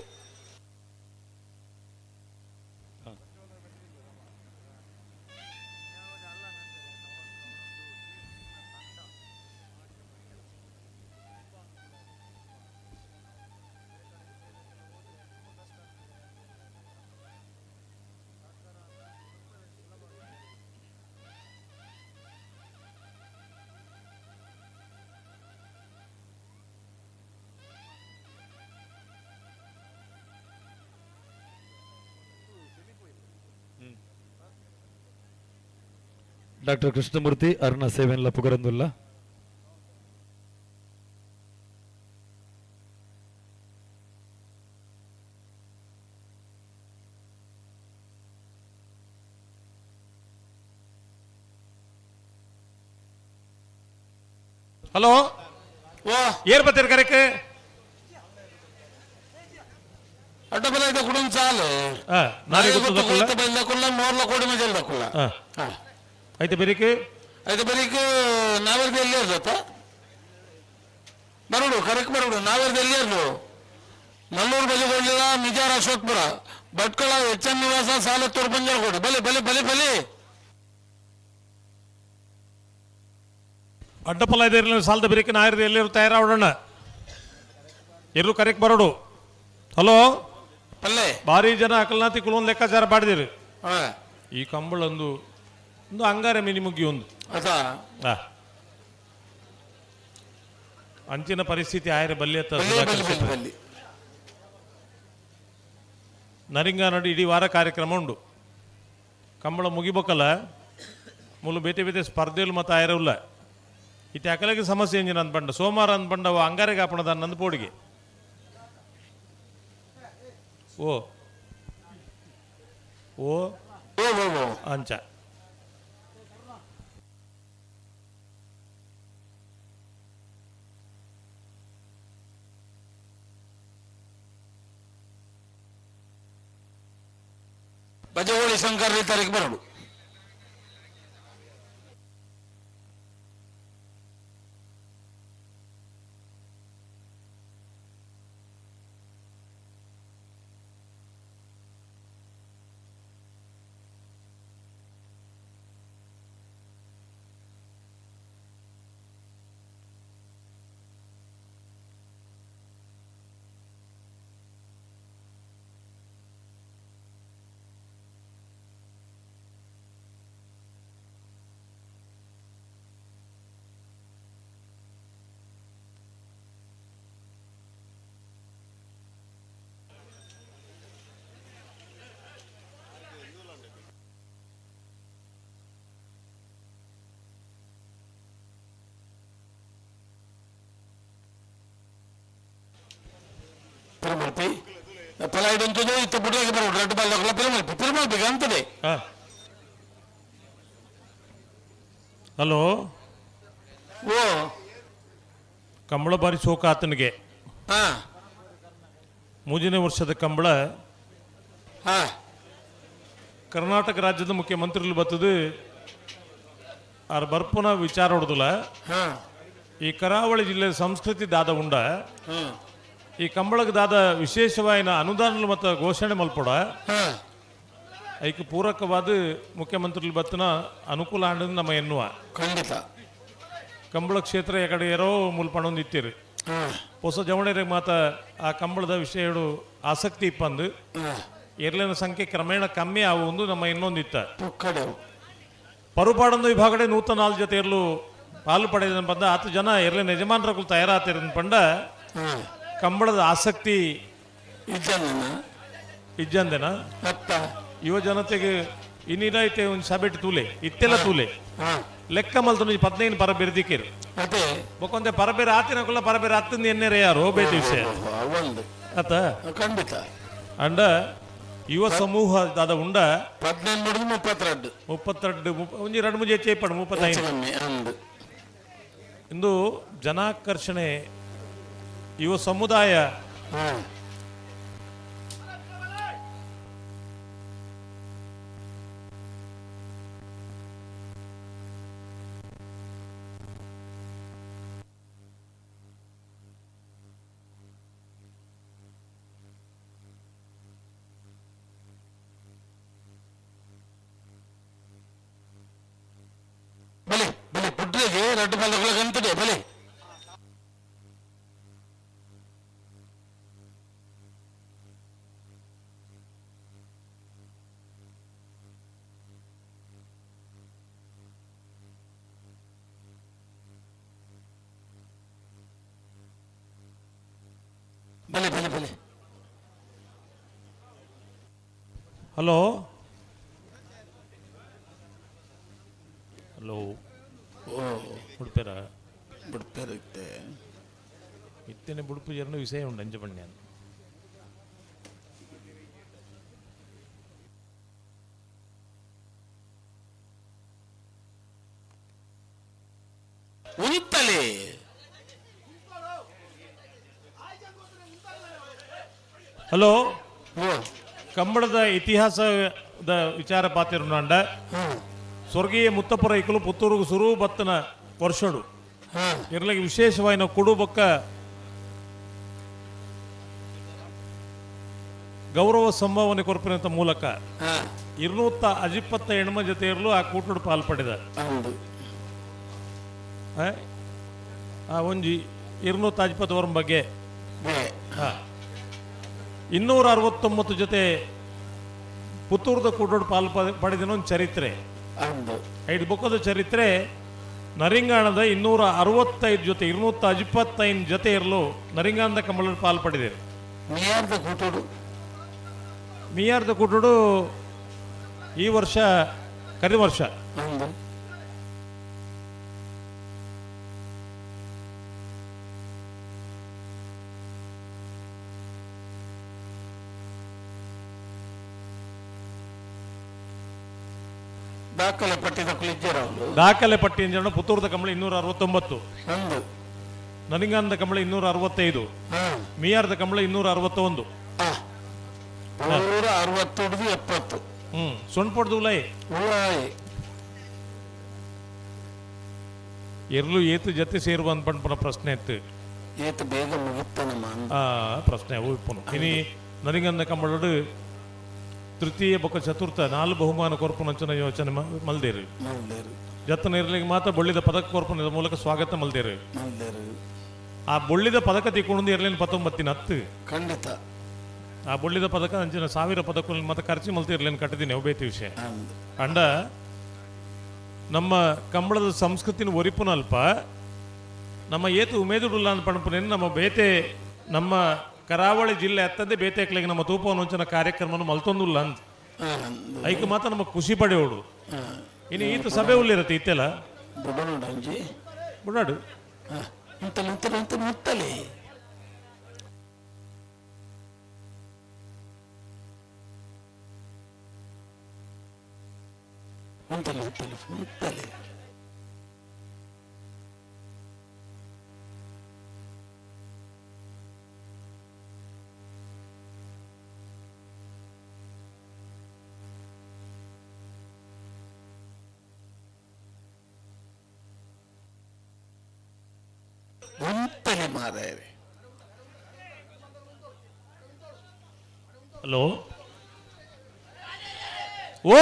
ಡಾಕ್ಟರ್ ಕೃಷ್ಣಮೂರ್ತಿ ಅರ್ನ ಸೇವೆಲ್ಲ ಪುಗರಂದುಲ್ಲ. ಹಲೋ, ಏರ್ ಬತ್ತೀರ್ ಕರೆಕ್? ಅಡ್ಡಬಲ ಇದೆ ಕುಡುಂ ಚಾಲು. ನಾರಿ ಗೊತ್ತು ಕುಲ್ಲ ಮೋರ್ಲ ಕೋಡಿ ಮಜಲ್ ದಕ್ಕುಲ್ಲ. ಐತೆ ಬೆರಿಕೆ. ಐತೆ ಬೆರಿಕೆ ನಾವೆರ್ದು ಎಲ್ಲಿ ಇರ್ತತ್ತ ಬರೋಡು ಕರೆಕ್ಟ್ ಬರೋಡು ನಾವೆರ್ದು ಎಲ್ಲಿ ಇರ್ಲು ಮಲ್ಲೂರು ಬಲಿಗೊಳ್ಳಿಲ್ಲ ಮಿಜಾರ ಅಶೋಕ್ಪುರ ಭಟ್ಕಳ ಎಚ್ ಎನ್ ನಿವಾಸ ಸಾಲತ್ತೂರು ಬಂಜಾರಕೋಟೆ ಬಲಿ ಬಲಿ ಬಲಿ ಬಲಿ. ಅಡ್ಡಪಲ ಇದೆ ಇರಲಿ ಸಾಲದ ಬೆರಿಕೆ ನಾಯಿರ್ದು ಎಲ್ಲಿರು ತಯಾರಾವಡೋಣ ಎಲ್ಲರೂ ಕರೆಕ್ಟ್ ಬರೋಡು. ಹಲೋ ಪಲ್ಲೆ ಭಾರಿ ಜನ ಅಕಲ್ನಾತಿ ಕುಲೊಂದು ಲೆಕ್ಕಾಚಾರ ಮಾಡಿದಿರಿ. ಈ ಕಂಬಳ ಒಂದು ಒಂದು ಅಂಗಾರೆ ಮಿನಿ ಮುಗ್ಗಿ ಒಂದು ಅಂಚಿನ ಪರಿಸ್ಥಿತಿ ಆಯರೆ ಬಲ್ಯತ್ತ. ನರಿಂಗ ನಡು ಇಡೀ ವಾರ ಕಾರ್ಯಕ್ರಮ ಉಂಡು ಕಂಬಳ ಮುಗಿಬೇಕಲ್ಲ ಮುಲು ಬೇತೆ ಬೇತೆ ಸ್ಪರ್ಧೆಲು ಮತ್ತು ಆಯರಲ್ಲ ಇತ್ತೆ ಅಕಲಗೆ ಸಮಸ್ಯೆ ಎಂಜಿನ ಅಂದ್ಪಂಡ ಸೋಮವಾರ ಅಂದ್ಪಂಡ ಅವು ಅಂಗಾರೆ ಕಾಪಣದ ನಂದು ಪೋಡಿಗೆ ಓ ಓ ಅಂಚ ಬಜಗೋಳಿ ಶಂಕರ್ ತಾರೀಕು ಬರೋಡು. ತಿರುಮಲ್ಪಿ ಪಲಾಯ್ದಂತದ್ದು ಇತ್ತ ಬುಡಿಯಾಗಿ ಬರೋಡು ರೆಡ್ ಬಾಲ್ ಪಿರುಮಲ್ಪಿ ಪಿರುಮಲ್ಪಿಗೆ ಅಂತದೆ. ಹಲೋ ಓ ಕಂಬಳ ಬಾರಿ ಶೋಕ ಆತನಿಗೆ. ಮೂರನೇ ವರ್ಷದ ಕಂಬಳ. ಕರ್ನಾಟಕ ರಾಜ್ಯದ ಮುಖ್ಯಮಂತ್ರಿಗಳು ಬರ್ತದೆ ಆರ್ ಬರ್ಪುನ ವಿಚಾರ ಹೊಡೆದಿಲ್ಲ. ಈ ಕರಾವಳಿ ಜಿಲ್ಲೆಯ ಸಂಸ್ಕೃತಿ ದಾದ ಉಂಡ ಈ ಕಂಬಳಕ್ಕೆ ದಾದ ವಿಶೇಷವಾಯಿನ ಅನುದಾನ ಮತ್ತು ಘೋಷಣೆ ಮಲ್ಪೊಡ ಐಕ್ ಪೂರಕವಾದ ಮುಖ್ಯಮಂತ್ರಿಗಳು ಬತ್ತನ ಅನುಕೂಲ ಆಂಡದು ನಮ್ಮ ಎನ್ನುವ. ಖಂಡಿತ ಕಂಬಳ ಕ್ಷೇತ್ರ ಎಕಡೆ ಏರೋ ಮುಲ್ಪಣೊಂದು ಇತ್ತೀರಿ ಹೊಸ ಜವಣರಿಗೆ ಮಾತ ಆ ಕಂಬಳದ ವಿಷಯ ಆಸಕ್ತಿ ಇಪ್ಪಂದು ಎರ್ಲಿನ ಸಂಖ್ಯೆ ಕ್ರಮೇಣ ಕಮ್ಮಿ ಆಗುವುದು ನಮ್ಮ ಇನ್ನೊಂದಿತ್ತ. ಪರುಪಾಡೊಂದು ವಿಭಾಗಡೆ ನೂತ ನಾಲ್ಕು ಜೊತೆ ಎರ್ಲು ಪಾಲು ಪಡೆದ ಪಂದ ಹತ್ತು ಜನ ಎರ್ಲಿನ ಯಜಮಾನರಗಳು ತಯಾರಾತಿರ ಪಂಡ ಕಂಬಳದ ಆಸಕ್ತಿ ಇಜ್ಜಂದೆನ ಯುವ ಜನತೆಗೆ ಇನ್ನಿನೈತೆ ಒಂದು ಸಬೆಟ್ ತೂಲೆ ಇತ್ತೆಲ್ಲ ತೂಲೆ ಲೆಕ್ಕ ಮಲ್ತನು 15 ಪರ ಬೆರ್ದಿಕ್ಕಿರು ಬೊಕೊಂದೆ ಪರಬೇರೆ ಆತಿನಕುಲ್ಲ ಪರಬೇರೆ ಅತ್ತಂದು ಎನ್ನೆರೆ ಯಾರು ಬೇತೆ ವಿಷಯ ಅತ್ತ ಖಂಡಿತ. ಅಂಡ ಯುವ ಸಮೂಹ ದಾದ ಉಂಡ 15 32 32 ಒಂಜಿ ಎರಡು ಮುಂಜೆ ಹೆಚ್ಚು 35 ಇಂದು ಜನಾಕರ್ಷಣೆ ಯುವ ಸಮುದಾಯ ಬಲಿ ಬಲಿ ಪುಟ್ರಿಗೆ ರಡ್ಡು ಬಲ್ಲಗಳ ಬಲಿ. ಬಲಿ ಬಲಿ ಬಲಿ. ಹಲೋ ಹಲೋ ಓ ಉಡುಪೇರ ಬಿಡ್ಪೇರ ಇತ್ತೆ ಇತ್ತನೆ ಬುಡುಪು ಜನ ವಿಷಯ ಉಂಡು ಅಂಜ ಪಣ್ಯ. ಉಂತಲೆ. ಹಲೋ ಕಂಬಳದ ಇತಿಹಾಸದ ವಿಚಾರ ಪಾತಿರುಂಡ. ಸ್ವರ್ಗೀಯ ಮುತ್ತಪ್ಪರ ಇಕಲು ಪುತ್ತೂರುಗು ಸುರು ಬತ್ತನ ವರ್ಷಡು ಇರ್ಲಿಗೆ ವಿಶೇಷವಾಯಿನ ಕುಡು ಬೊಕ್ಕ ಗೌರವ ಸಂಭಾವನೆ ಕೊರ್ಪಿನಂತ ಮೂಲಕ 228 ಜೊತೆ ಇರಲು ಆ ಕೂಟಡು ಪಾಲ್ಪಡಿದ. ಆ ಒಂಜಿ 250 ವರ ಬಗ್ಗೆ 269 ಜೊತೆ ಪುತ್ತೂರದ ಕೂಟೋಡು ಪಾಲ್ ಪಡೆದಿನ ಒಂದು ಚರಿತ್ರೆ. ಐದು ಬೊಕ್ಕದ ಚರಿತ್ರೆ ನರಿಂಗಾಣದ 265 ಜೊತೆ 225 ಜೊತೆ ಇರಲು ನರಿಂಗಾಣದ ಕಂಬಳ ಪಾಲ್ ಪಡೆದಿರು. ಮಿಯಾರ್ದ ಕೂಟೋಡು, ಮಿಯಾರ್ದ ಕೂಟೋಡು ಈ ವರ್ಷ ಕರಿ ವರ್ಷ ದಾಖಲೆ ಪಟ್ಟಿದ ಕುಲಿಜ್ಜರವರು. ದಾಖಲೆ ಪಟ್ಟಿ ಅಂಜನ ಪುತ್ತೂರದ ಕಂಬಳ 269, ನರಿಂಗಾನದ ಕಂಬಳ 265, ಮಿಯಾರ್ದ ಕಂಬಳ 261. 160 70. ಸೊಣ್ಪೊಡ್ದು ಉಲಾಯಿ ಎರ್ಲು ಏತು ಜೊತೆ ಸೇರುವ ಅನ್ಪಣ್ಪನ ಪ್ರಶ್ನೆ ಇತ್ತು. ಏತು ಬೇಗ ಮುಗಿತ್ತನಮ್ಮ. ಆ ಪ್ರಶ್ನೆ ಅವು ಇಪ್ಪನು. ಇನಿ ನರಿಂಗಂದ ಕಂಬಳಡು ತೃತೀಯ ಬೊಕ್ಕ ಚತುರ್ಥ ನಾಲ್ ಬಹುಮಾನ ಕೊರ್ಪುನಂಚನ ಯೋಚನೆ ಮಲ್ದೇರು. ಜತ್ತನ ಇರ್ಲಿಗೆ ಮಾತ್ರ ಬೊಳ್ಳಿದ ಪದಕ ಕೊರ್ಪುನ ಮೂಲಕ ಸ್ವಾಗತ ಮಲ್ದೇರು. ಆ ಬೊಳ್ಳಿದ ಪದಕ ತಿಕ್ಕೊಂಡು ಇರ್ಲಿನ 19 ಹತ್ತು. ಖಂಡಿತ. ಆ ಬೊಳ್ಳಿದ ಪದಕ ಅಂಚಿನ 1000 ಪದಕ ಮತ್ತೆ ಖರ್ಚು ಮಲ್ತಿ ಇರ್ಲಿನ ಕಟ್ಟಿದ್ದೀನಿ ಬೇತಿ ವಿಷಯ. ಅಂಡ ನಮ್ಮ ಕಂಬಳದ ಸಂಸ್ಕೃತಿನ ಒರಿಪುನಲ್ಪ ನಮ್ಮ ಏತು ಉಮೇದುಡುಲ್ಲ ಅಂತ ಪಣಪುನೇನು ನಮ್ಮ ಬೇತೆ ನಮ್ಮ ಕರಾವಳಿ ಜಿಲ್ಲೆ ಅತ್ತಂದೆ ಬೇತೆ ನಮ್ಮ ತೂಪವನೊಂಚನ ಕಾರ್ಯಕ್ರಮವನ್ನು ಮಲ್ತೊಂದುಲ್ಲ ಅಂತ ಐಕ್ ಮಾತ್ರ ನಮ್ಮ ಖುಷಿ ಪಡೆಯೋಡು. ಇನ್ನು ಈತ ಸಭೆ ಉಳ್ಳಿರತ್ತೆ ಇತ್ತೆಲ್ಲ ಬುಡಾಡು. ಮುತ್ತಲೆ ಉಂತಲೆ ಉಂತಲೆ ಉಂತಲೆ. ಉಂತಲೆ ಮಾರಾಯರೆ. ಹಲೋ ಓ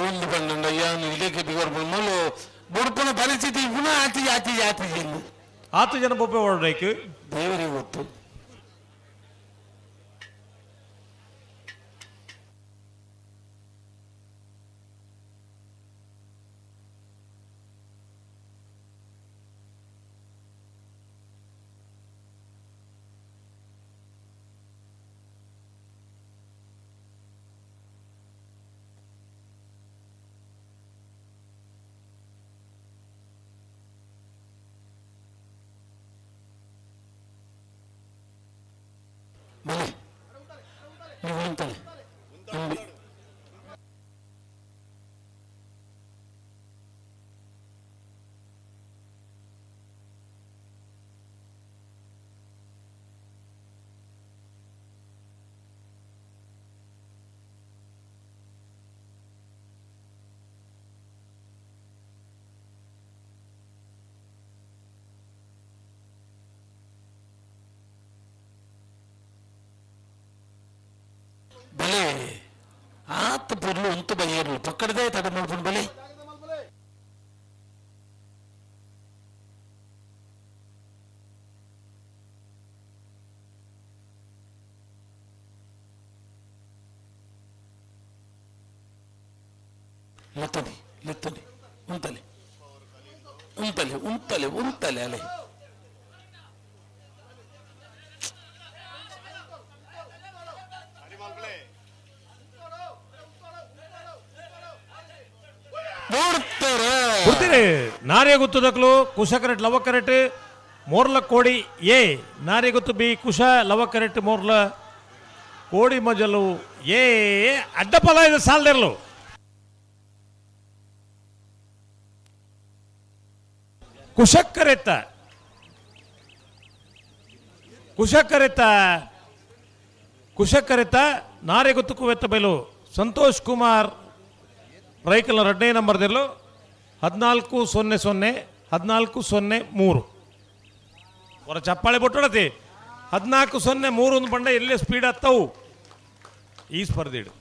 ಒಂದು ಬಂದಂಡ ಯಾನು ಇದಕ್ಕೆ ಬಿಗರ್ ಬಂದಲು ಬುಡ್ಪನ ಪರಿಸ್ಥಿತಿ ಪುನಃ ಆತಿ ಆತಿ ಆತಿ ಎಂದು ಆತು ಜನ ಬೊಬ್ಬೆ ಓಡೈಕ್ ದೇವರಿಗೆ ಗೊತ್ತು. ಬಲೆ ನೀವು ಉಂತಲೆ ಅಂಬಿ. ಬಲೆ ಆತ ಪೊರ್ಲು ಉಂತು ಬೈಯರ್ಲು ಪಕ್ಕಡದೇ ತಡ ಮಾಡ್ಕೊಂಡು ಬಲೆ. ಲೆತ್ತನಿ ಲೆತ್ತನಿ ಉಂತಲೆ ಉಂತಲೆ ಉಂತಲೆ ಉಂತಲೆ ಅಲೆ. ಬಿಡ್ತೀರಿ ನಾರೇ ಗೊತ್ತದಕ್ಲು ಕುಶ ಕರೆಟ್ ಲವ ಕರೆಟ್ ಮೋರ್ಲ ಕೋಡಿ ಎ, ನಾರೇ ಗೊತ್ತು ಬಿ ಕುಶ ಲವ ಕರೆಟ್ ಮೋರ್ಲ ಕೋಡಿ ಮಜಲು ಎ ಅಡ್ಡಪಲ ಇದು ಸಾಲದಿರಲು. ಕುಶಕ್ಕರೆತ್ತ ಕುಶಕ್ಕರೆತ್ತ ಕುಶಕರಿತ ನಾರೆಗುತ್ತು ಕುವೆತ್ತ ಬೈಲು ಸಂತೋಷ್ ಕುಮಾರ್ ರೈಕಲ್ನ ಎರಡನೇ ನಂಬರ್ದಿರಲು 14-0-0 14-0-3. ಹೊರ ಚಪ್ಪಾಳೆ ಬೊಟ್ಟಡತಿ 14-0-3 ಒಂದು ಬಂಡ ಎಲ್ಲೇ ಸ್ಪೀಡ್ ಹತ್ತವು ಈ ಸ್ಪರ್ಧೆ ಇಡು.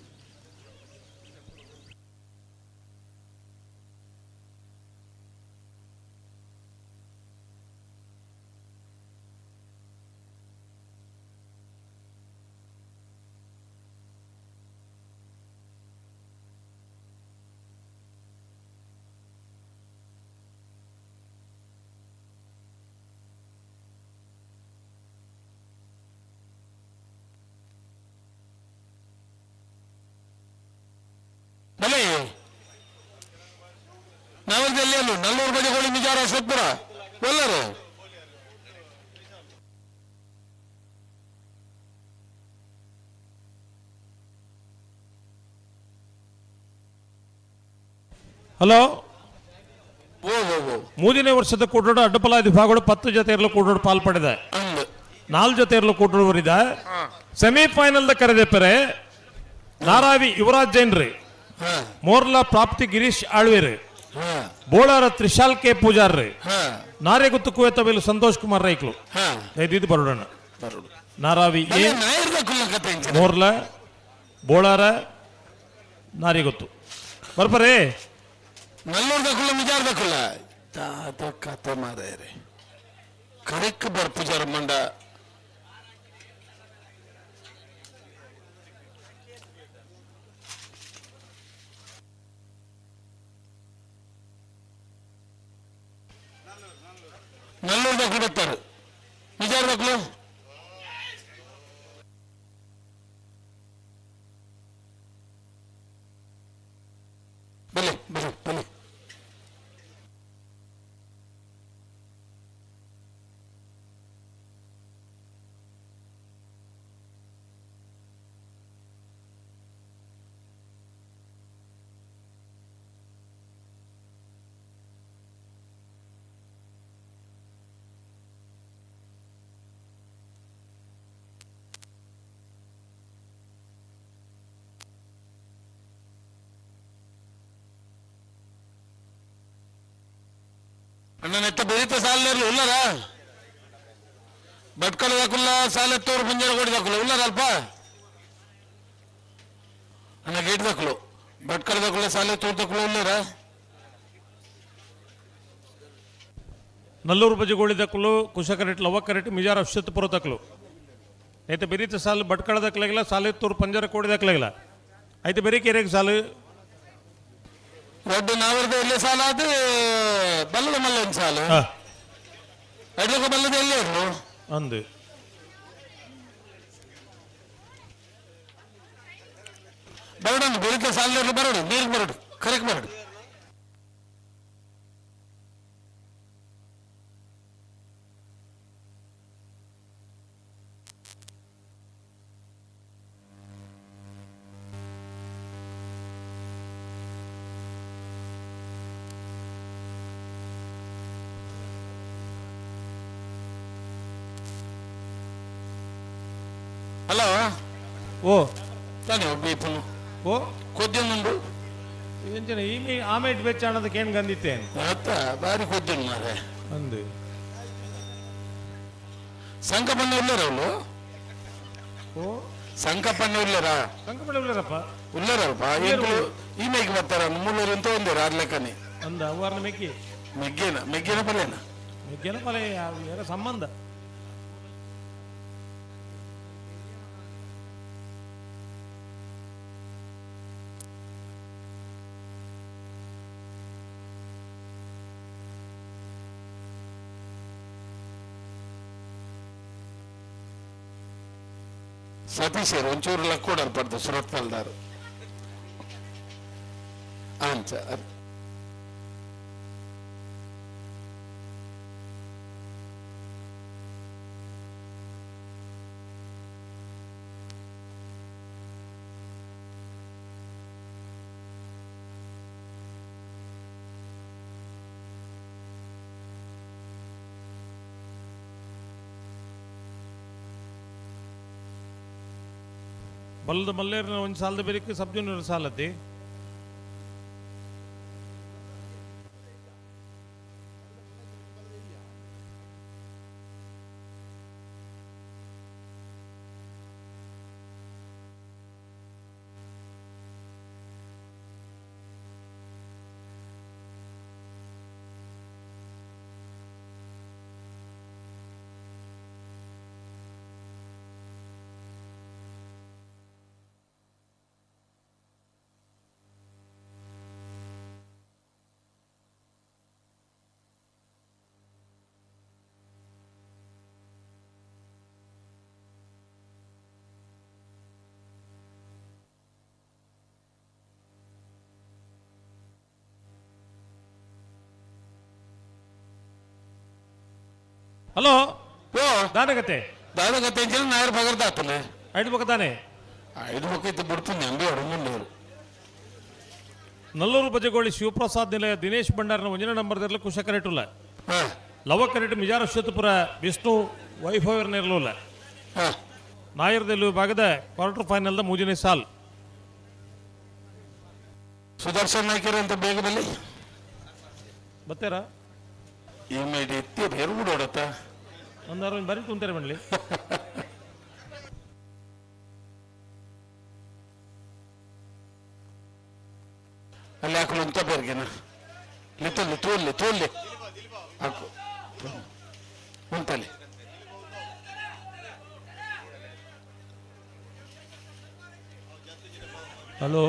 ಬಲೆ ನಾವಲ್ಲಿ ಅಲ್ಲ ನಲ್ಲೂರು ಬದಿಗೋಳಿ ನಿಜಾರ ಸತ್ಪುರ ಎಲ್ಲರು ಹಲೋ ಓ ಓ ಓ ಮೂರನೇ ವರ್ಷದ ಕೂಟೋಡು ಅಡ್ಡಪಲ ವಿಭಾಗಗಳು 10 ಜೊತೆ ಇರಲು ಕೂಟೋಡು ಪಾಲ್ ಪಡೆದ ಅಂದು 4 ಜೊತೆ ಇರಲು ಕೂಟೋಡು ಬರಿದ ಸೆಮಿಫೈನಲ್ the ಕರೆದೆಪ್ಪರೆ ನಾರಾವಿ ಯುವರಾಜ್ ಜೈನ್ರಿ, ಮೋರ್ಲಾ ಪ್ರಾಪ್ತಿ ಗಿರೀಶ್ ಆಳ್ವೇರಿ, ಬೋಳಾರ ತ್ರಿಶಾಲ್ ಕೆ ಪೂಜಾರ್ರಿ, ನಾರೆಗುತ್ತು ಕುವೆತವೇಲು ಸಂತೋಷ್ ಕುಮಾರ್ ರೈಕ್ಲು. ಇದು ಬರೋಣ ನಾರಾವಿ ಎ ಮೋರ್ಲಾ ಬೋಳಾರ ನಾರಿಗೊತ್ತು ಬರ್ಬರೇ ನಲ್ಲೂರು ದಕ್ಕುಲ್ಲ ಮಿಜಾರ್ ದಕ್ಕುಲ್ಲ ತಾತ ಕತೆ ಮಾರೇರಿ ಕರೆಕ್ಟ್ ಬರ್ಪುಜಾರ ಮಂಡ ನಲ್ಲೂರು ದಕ್ಕಲು ಬರ್ತಾರೆ ಮಿಜಾರ್ ದಕ್ಕಲು ಬಲೆ ಬಲೆ ಬಲೆ ಅಣ್ಣನೆತ್ತ ಬೆರೀತ ಸಾಲಲ್ಲಿ ಉಲ್ಲರ ಭಟ್ಕಳ ದಾಕುಲ್ಲ ಸಾಲೆತ್ತೂರು ಮುಂಜಾನೆ ದಾಕುಲ್ಲ ಉಲ್ಲರ ಅಲ್ಪ ಅಣ್ಣ ಗೇಟ್ ದಾಕುಲು ಭಟ್ಕಳ ದಾಕುಲ್ಲ ಸಾಲೆತ್ತೂರು ದಾಕುಲ್ಲ ಉಲ್ಲರ ನಲ್ಲೂರು ಬಜಗೋಳಿ ದಕ್ಕಲು ಕುಶಕರೆಟ್ ಲವ್ವ ಕರೆಟ್ ಮಿಜಾರ್ ಅಕ್ಷತಪುರ ತಕ್ಕಲು అయితే ಬೆರೀತ ಸಾಲು ಭಟ್ಕಳ ದಕ್ಕಲಾಗಿಲ್ಲ ಸಾಲೆತ್ತೂರು ಪಂಜರ ಕೋಡಿ ದಕ್ಕಲಾಗಿಲ್ಲ అయితే ಬೆರೀಕೆರೆಗೆ ಸಾಲು ರಡ್ಡು ನಾವರ್ದ ಎಲ್ಲಿ ಸಾಲ ಅದು ಬಲ್ಲದ ಮಲ್ಲ ಒಂದು ಸಾಲು ಅಡ್ಲಕ ಬಲ್ಲದ ಎಲ್ಲಿ ಇರ್ಲು ಅಂದು ಬರಡು ಬೆರೀತ ಸಾಲ ಇರ್ಲು ಬರಡು ನೀರು ಬರಡು ಕರೆಕ್ಟ್ ಬರಡು ಹಲೋ ಓ ತಾನೆ ಒಬ್ಬ ಓ ಕೊದ್ಯೊಂದುಂಡು ಎಂಚನ ಈಮೆ ಆಮೇಟ್ ಬೆಚ್ಚ ಅನ್ನೋದಕ್ಕೆ ಏನು ಗಂದಿತ್ತೇನು ಅತ್ತ ಬಾರಿ ಕೊದ್ಯೊಂದು ಮಾರೆ ಅಂದು ಸಂಕಪಣ್ಣ ಉಳ್ಳಾರ ಅವಳು ಓ ಸಂಕಪಣ್ಣ ಉಳ್ಳಾರ ಸಂಕಪಣ್ಣ ಉಳ್ಳಾರಪ್ಪ ಉಳ್ಳಾರಪ್ಪ ಈ ಮೇಗೆ ಬರ್ತಾರ ಮುಳ್ಳೂರು ಅಂತ ಒಂದೇರು ಆರ್ಲೆಕ್ಕನೆ ಅಂದ ಅವ್ವಾರನ ಮೆಕ್ಕಿ ಮೆಗ್ಗೇನ ಮೆಗ್ಗೇನ ಪಲ್ಲೇನ ಮೆಗ್ಗೇನ ಪಲ್ಲೆ ಯಾರ ಸಂಬಂಧ ಸತೀಶರು ಒಂಚೂರು ಲಕ್ಕೋಡರ್ ಪಡ್ದು ಸುರತ್ಕಲ್ದಾರು ಅಂಚ ಬಲ್ಲದ ಮಲ್ಲೇರ್ನ ಒಂಜಿ ಸಾಲದ ಬೆರಿಕ್ ಸಬ್ ಜೂನಿಯರ್ ಸಾಲತಿ. ಹಲೋ, ದಾನಗತೆ ದಾನಗತೆ ಅಂಚಿನ ನಾಯರ್ ಬಗರ್ದ ಆತನೆ. ಐದು ಬೊಕ ತಾನೆ? ಐದು ಬೊಕ್ಕ ಇತ್ತು ಬಿಡ್ತೀನಿ ಅಂಬಿ ಹೊಡಮುಂಡೇರು. ನಲ್ಲೂರು ಬಜಗೋಳಿ ಶಿವಪ್ರಸಾದ್ ನಿಲಯ ದಿನೇಶ್ ಭಂಡಾರನ ಒಂಜನೇ ನಂಬರ್ ದರ್ಲ ಕುಶ ಕರೆಟುಲ್ಲ. ಲವ ಕರೆಟ್ ಮಿಜಾರ ಅಶ್ವತ್ಥಪುರ ವಿಷ್ಣು ವೈಭವರ್ ನೆರಲುಲ್ಲ. ನಾಯರ್ದೆಲ್ಲು ವಿಭಾಗದ ಕ್ವಾರ್ಟರ್ ಫೈನಲ್ದ ಮೂಜನೇ ಸಾಲ್. ಸುದರ್ಶನ್ ನಾಯ್ಕರ್ ಅಂತ ಬೇಗ ಬಲ್ಲಿ. ಬತ್ತೇರಾ? ಎಮ್ I D ಎತ್ತಿ ಬೇರು ಬಿಡೋಡತ್ತ. ಒಂದಾರು ಬರೀ ತುಂತಾರೆ ಬನ್ಲಿ. ಅಲ್ಲಿ ಹಾಕಲು ಅಂತ ಬೇರ್ಗೆನ ಲಿತೋಲ್ಲಿ ತೋಲ್ಲಿ ತೋಲ್ಲಿ ಹಾಕು ಉಂಟಲ್ಲಿ. ಹಲೋ,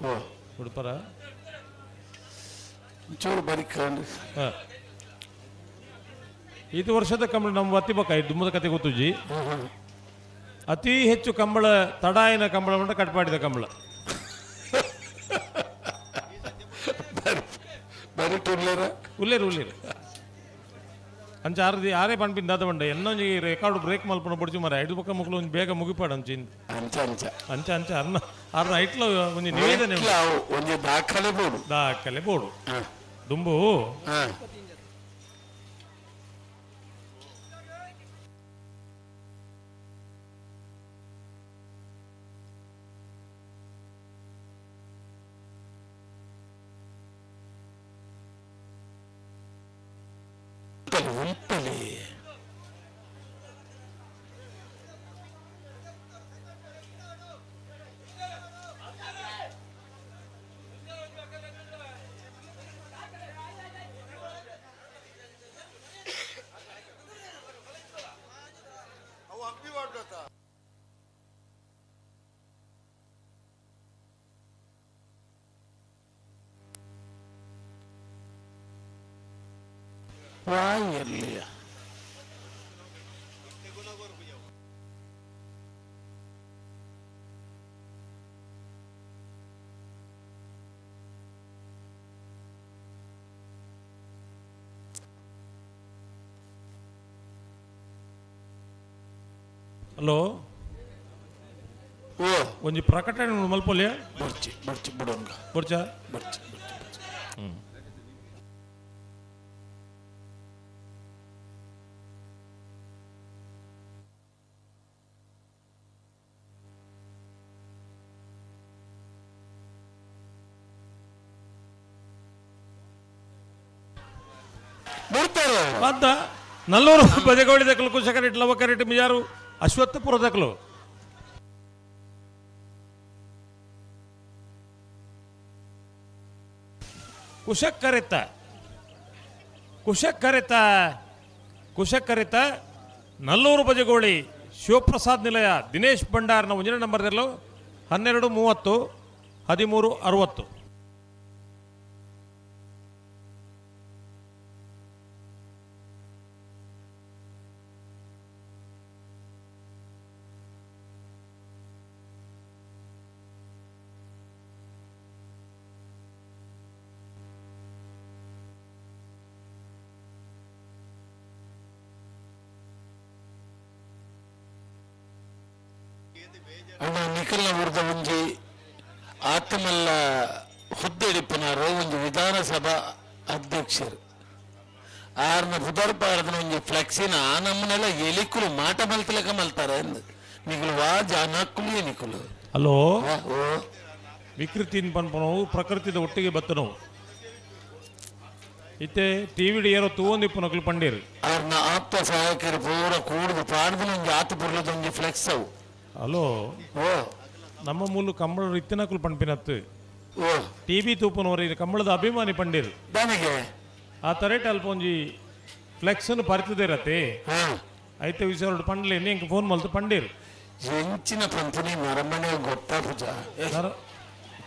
ಓ ಉಡುಪರ ಚೂರು ಬರೀಕೊಂಡು. ಇದು ವರ್ಷದ ಕಂಬಳ ನಮ್ಮ ಅತಿ ಬಕ್ಕ ದುಮ್ಮದ ಕತೆ ಗೊತ್ತುಜಿ. ಅತಿ ಹೆಚ್ಚು ಕಂಬಳ ತಡಾಯಿನ ಕಂಬಳ ಉಂಟ ಕಟ್ಪಾಡಿದ ಕಂಬಳ. ಬರೀ ಟುರ್ಲೇರ ಉಲ್ಲೇರು ಉಲ್ಲೇರು ಅಂಚ ಆರದಿ ಆರೇ ಪಣ್ಪಿನ ದಾದ ಬಂಡ ಎನ್ನೊಂಜಿ ರೆಕಾರ್ಡ್ ಬ್ರೇಕ್ ಮಲ್ಪನ ಬಡ್ಜು ಮರ ಐದು ಪಕ್ಕ ಮುಕ್ಳು ಒಂಜಿ ಬೇಗ ಮುಗಿಪಾಡು ಅಂಚ. ಅಂಚ ಅಂಚ ಅಂಚ ಅಂಚ ಅರ್ನ ಅರ್ನ ಐಟ್ಲ ಒಂಜಿ ನಿವೇದನೆ. ಒಂಜಿ ದಾಖಲೆ ಬೋಡು. ದಾಖಲೆ ಬೋಡು ದುಂಬು. ಉಂಟಲಿ ವಾಯಲ್ಲಿ. ಹಲೋ, ಓ ಒಂಜಿ ಪ್ರಕಟಣೆ ಮಲ್ಪೊಲಿಯ. ಬರ್ಚಿ ಬರ್ಚಿ ಬಿಡೋಂಗ. ಬೊರ್ಚ ಬರ್ಚಿ ಬರ್ಚಿ. ಬಿಡ್ತಾರೆ. ಮತ್ತ ನಲ್ಲೂರು ಬಜಗೋಳಿ ದಕ್ಕಲು ಕುಶಕರೆಟ್ ಲವಕರೆಟ್ ಮಿಜಾರು ಅಶ್ವತ್ಥಪುರ ದಕ್ಕಲು ಕುಶಕರೆತ ಕುಶಕರೆತ ಕುಶಕರೆತ ನಲ್ಲೂರು ಬಜಗೋಳಿ ಶಿವಪ್ರಸಾದ್ ನಿಲಯ ದಿನೇಶ್ ಭಂಡಾರ್ನ ಒಂಜನೇ ನಂಬರ್ 12:30 13:60. ಅಣ್ಣ ನಿಖಲ್ನ ಊರ್ದ ಒಂಜಿ ಆತ್ಮಲ್ಲ ಹುದ್ದೆಡಿಪ್ಪನಾರು ಒಂಜಿ ವಿಧಾನಸಭಾ ಅಧ್ಯಕ್ಷರು ಆರ್ನ ಪುದರ್ಪಾರ್ದನ ಒಂಜಿ ಫ್ಲೆಕ್ಸಿನ ಆ ನಮ್ಮನೆಲ್ಲ ಎಲಿಕುಲು ಮಾಟ ಮಲ್ತಲಕ ಮಲ್ತಾರೆ ಅಂದ್ ನಿಕುಲು ವಾ ಜಾನಕ್ಕುಲಿಯೇ ನಿಕುಲು. ಹಲೋ. ಓ. ವಿಕೃತಿನ್ ಪನ್ಪನವು ಪ್ರಕೃತಿದ ಒಟ್ಟಿಗೆ ಬತ್ತನವು. ಇತ್ತೆ ಟಿವಿಡ್ ಏರೋ ತೂವೊಂದಿಪ್ಪುನಕುಲು ಪಂಡೇರು. ಅವ್ರನ್ನ ಆಪ್ತ ಸಹಾಯಕರು ಪೂರ ಕೂಡುದು ಪಾಡ್ದು ಒಂಜಿ ಆತ ಪುರ್ಲದೊಂಜಿ ಫ್ಲೆಕ್ಸ್ ಅವು. ಹಲೋ. ಓ. ನಮ್ಮ ಮೂಲು ಕಂಬಳ ಇತ್ತಿನಕುಲು ಪನ್ಪಿನತ್ತು. ಓ. ಟಿವಿ ತೂಪುನವರು ಇದು ಕಂಬಳದ ಅಭಿಮಾನಿ ಪಂಡೇರು. ದಾನಿಗೆ ಆ ತರೇಟ್ ಅಲ್ಪ ಒಂಜಿ ಫ್ಲೆಕ್ಸ್ ಪರಿತಿದಿರತ್ತೆ. ಐತೆ ವಿಚಾರ ಪಂಡ್ಲೆ ಎಂಕ್ ಫೋನ್ ಮಲ್ತು ಪಂಡೇರು. ಎಂಚಿನ ಪಂಪುನಿ ನರಮನೆ ಗೊತ್ತಾಪುಜ.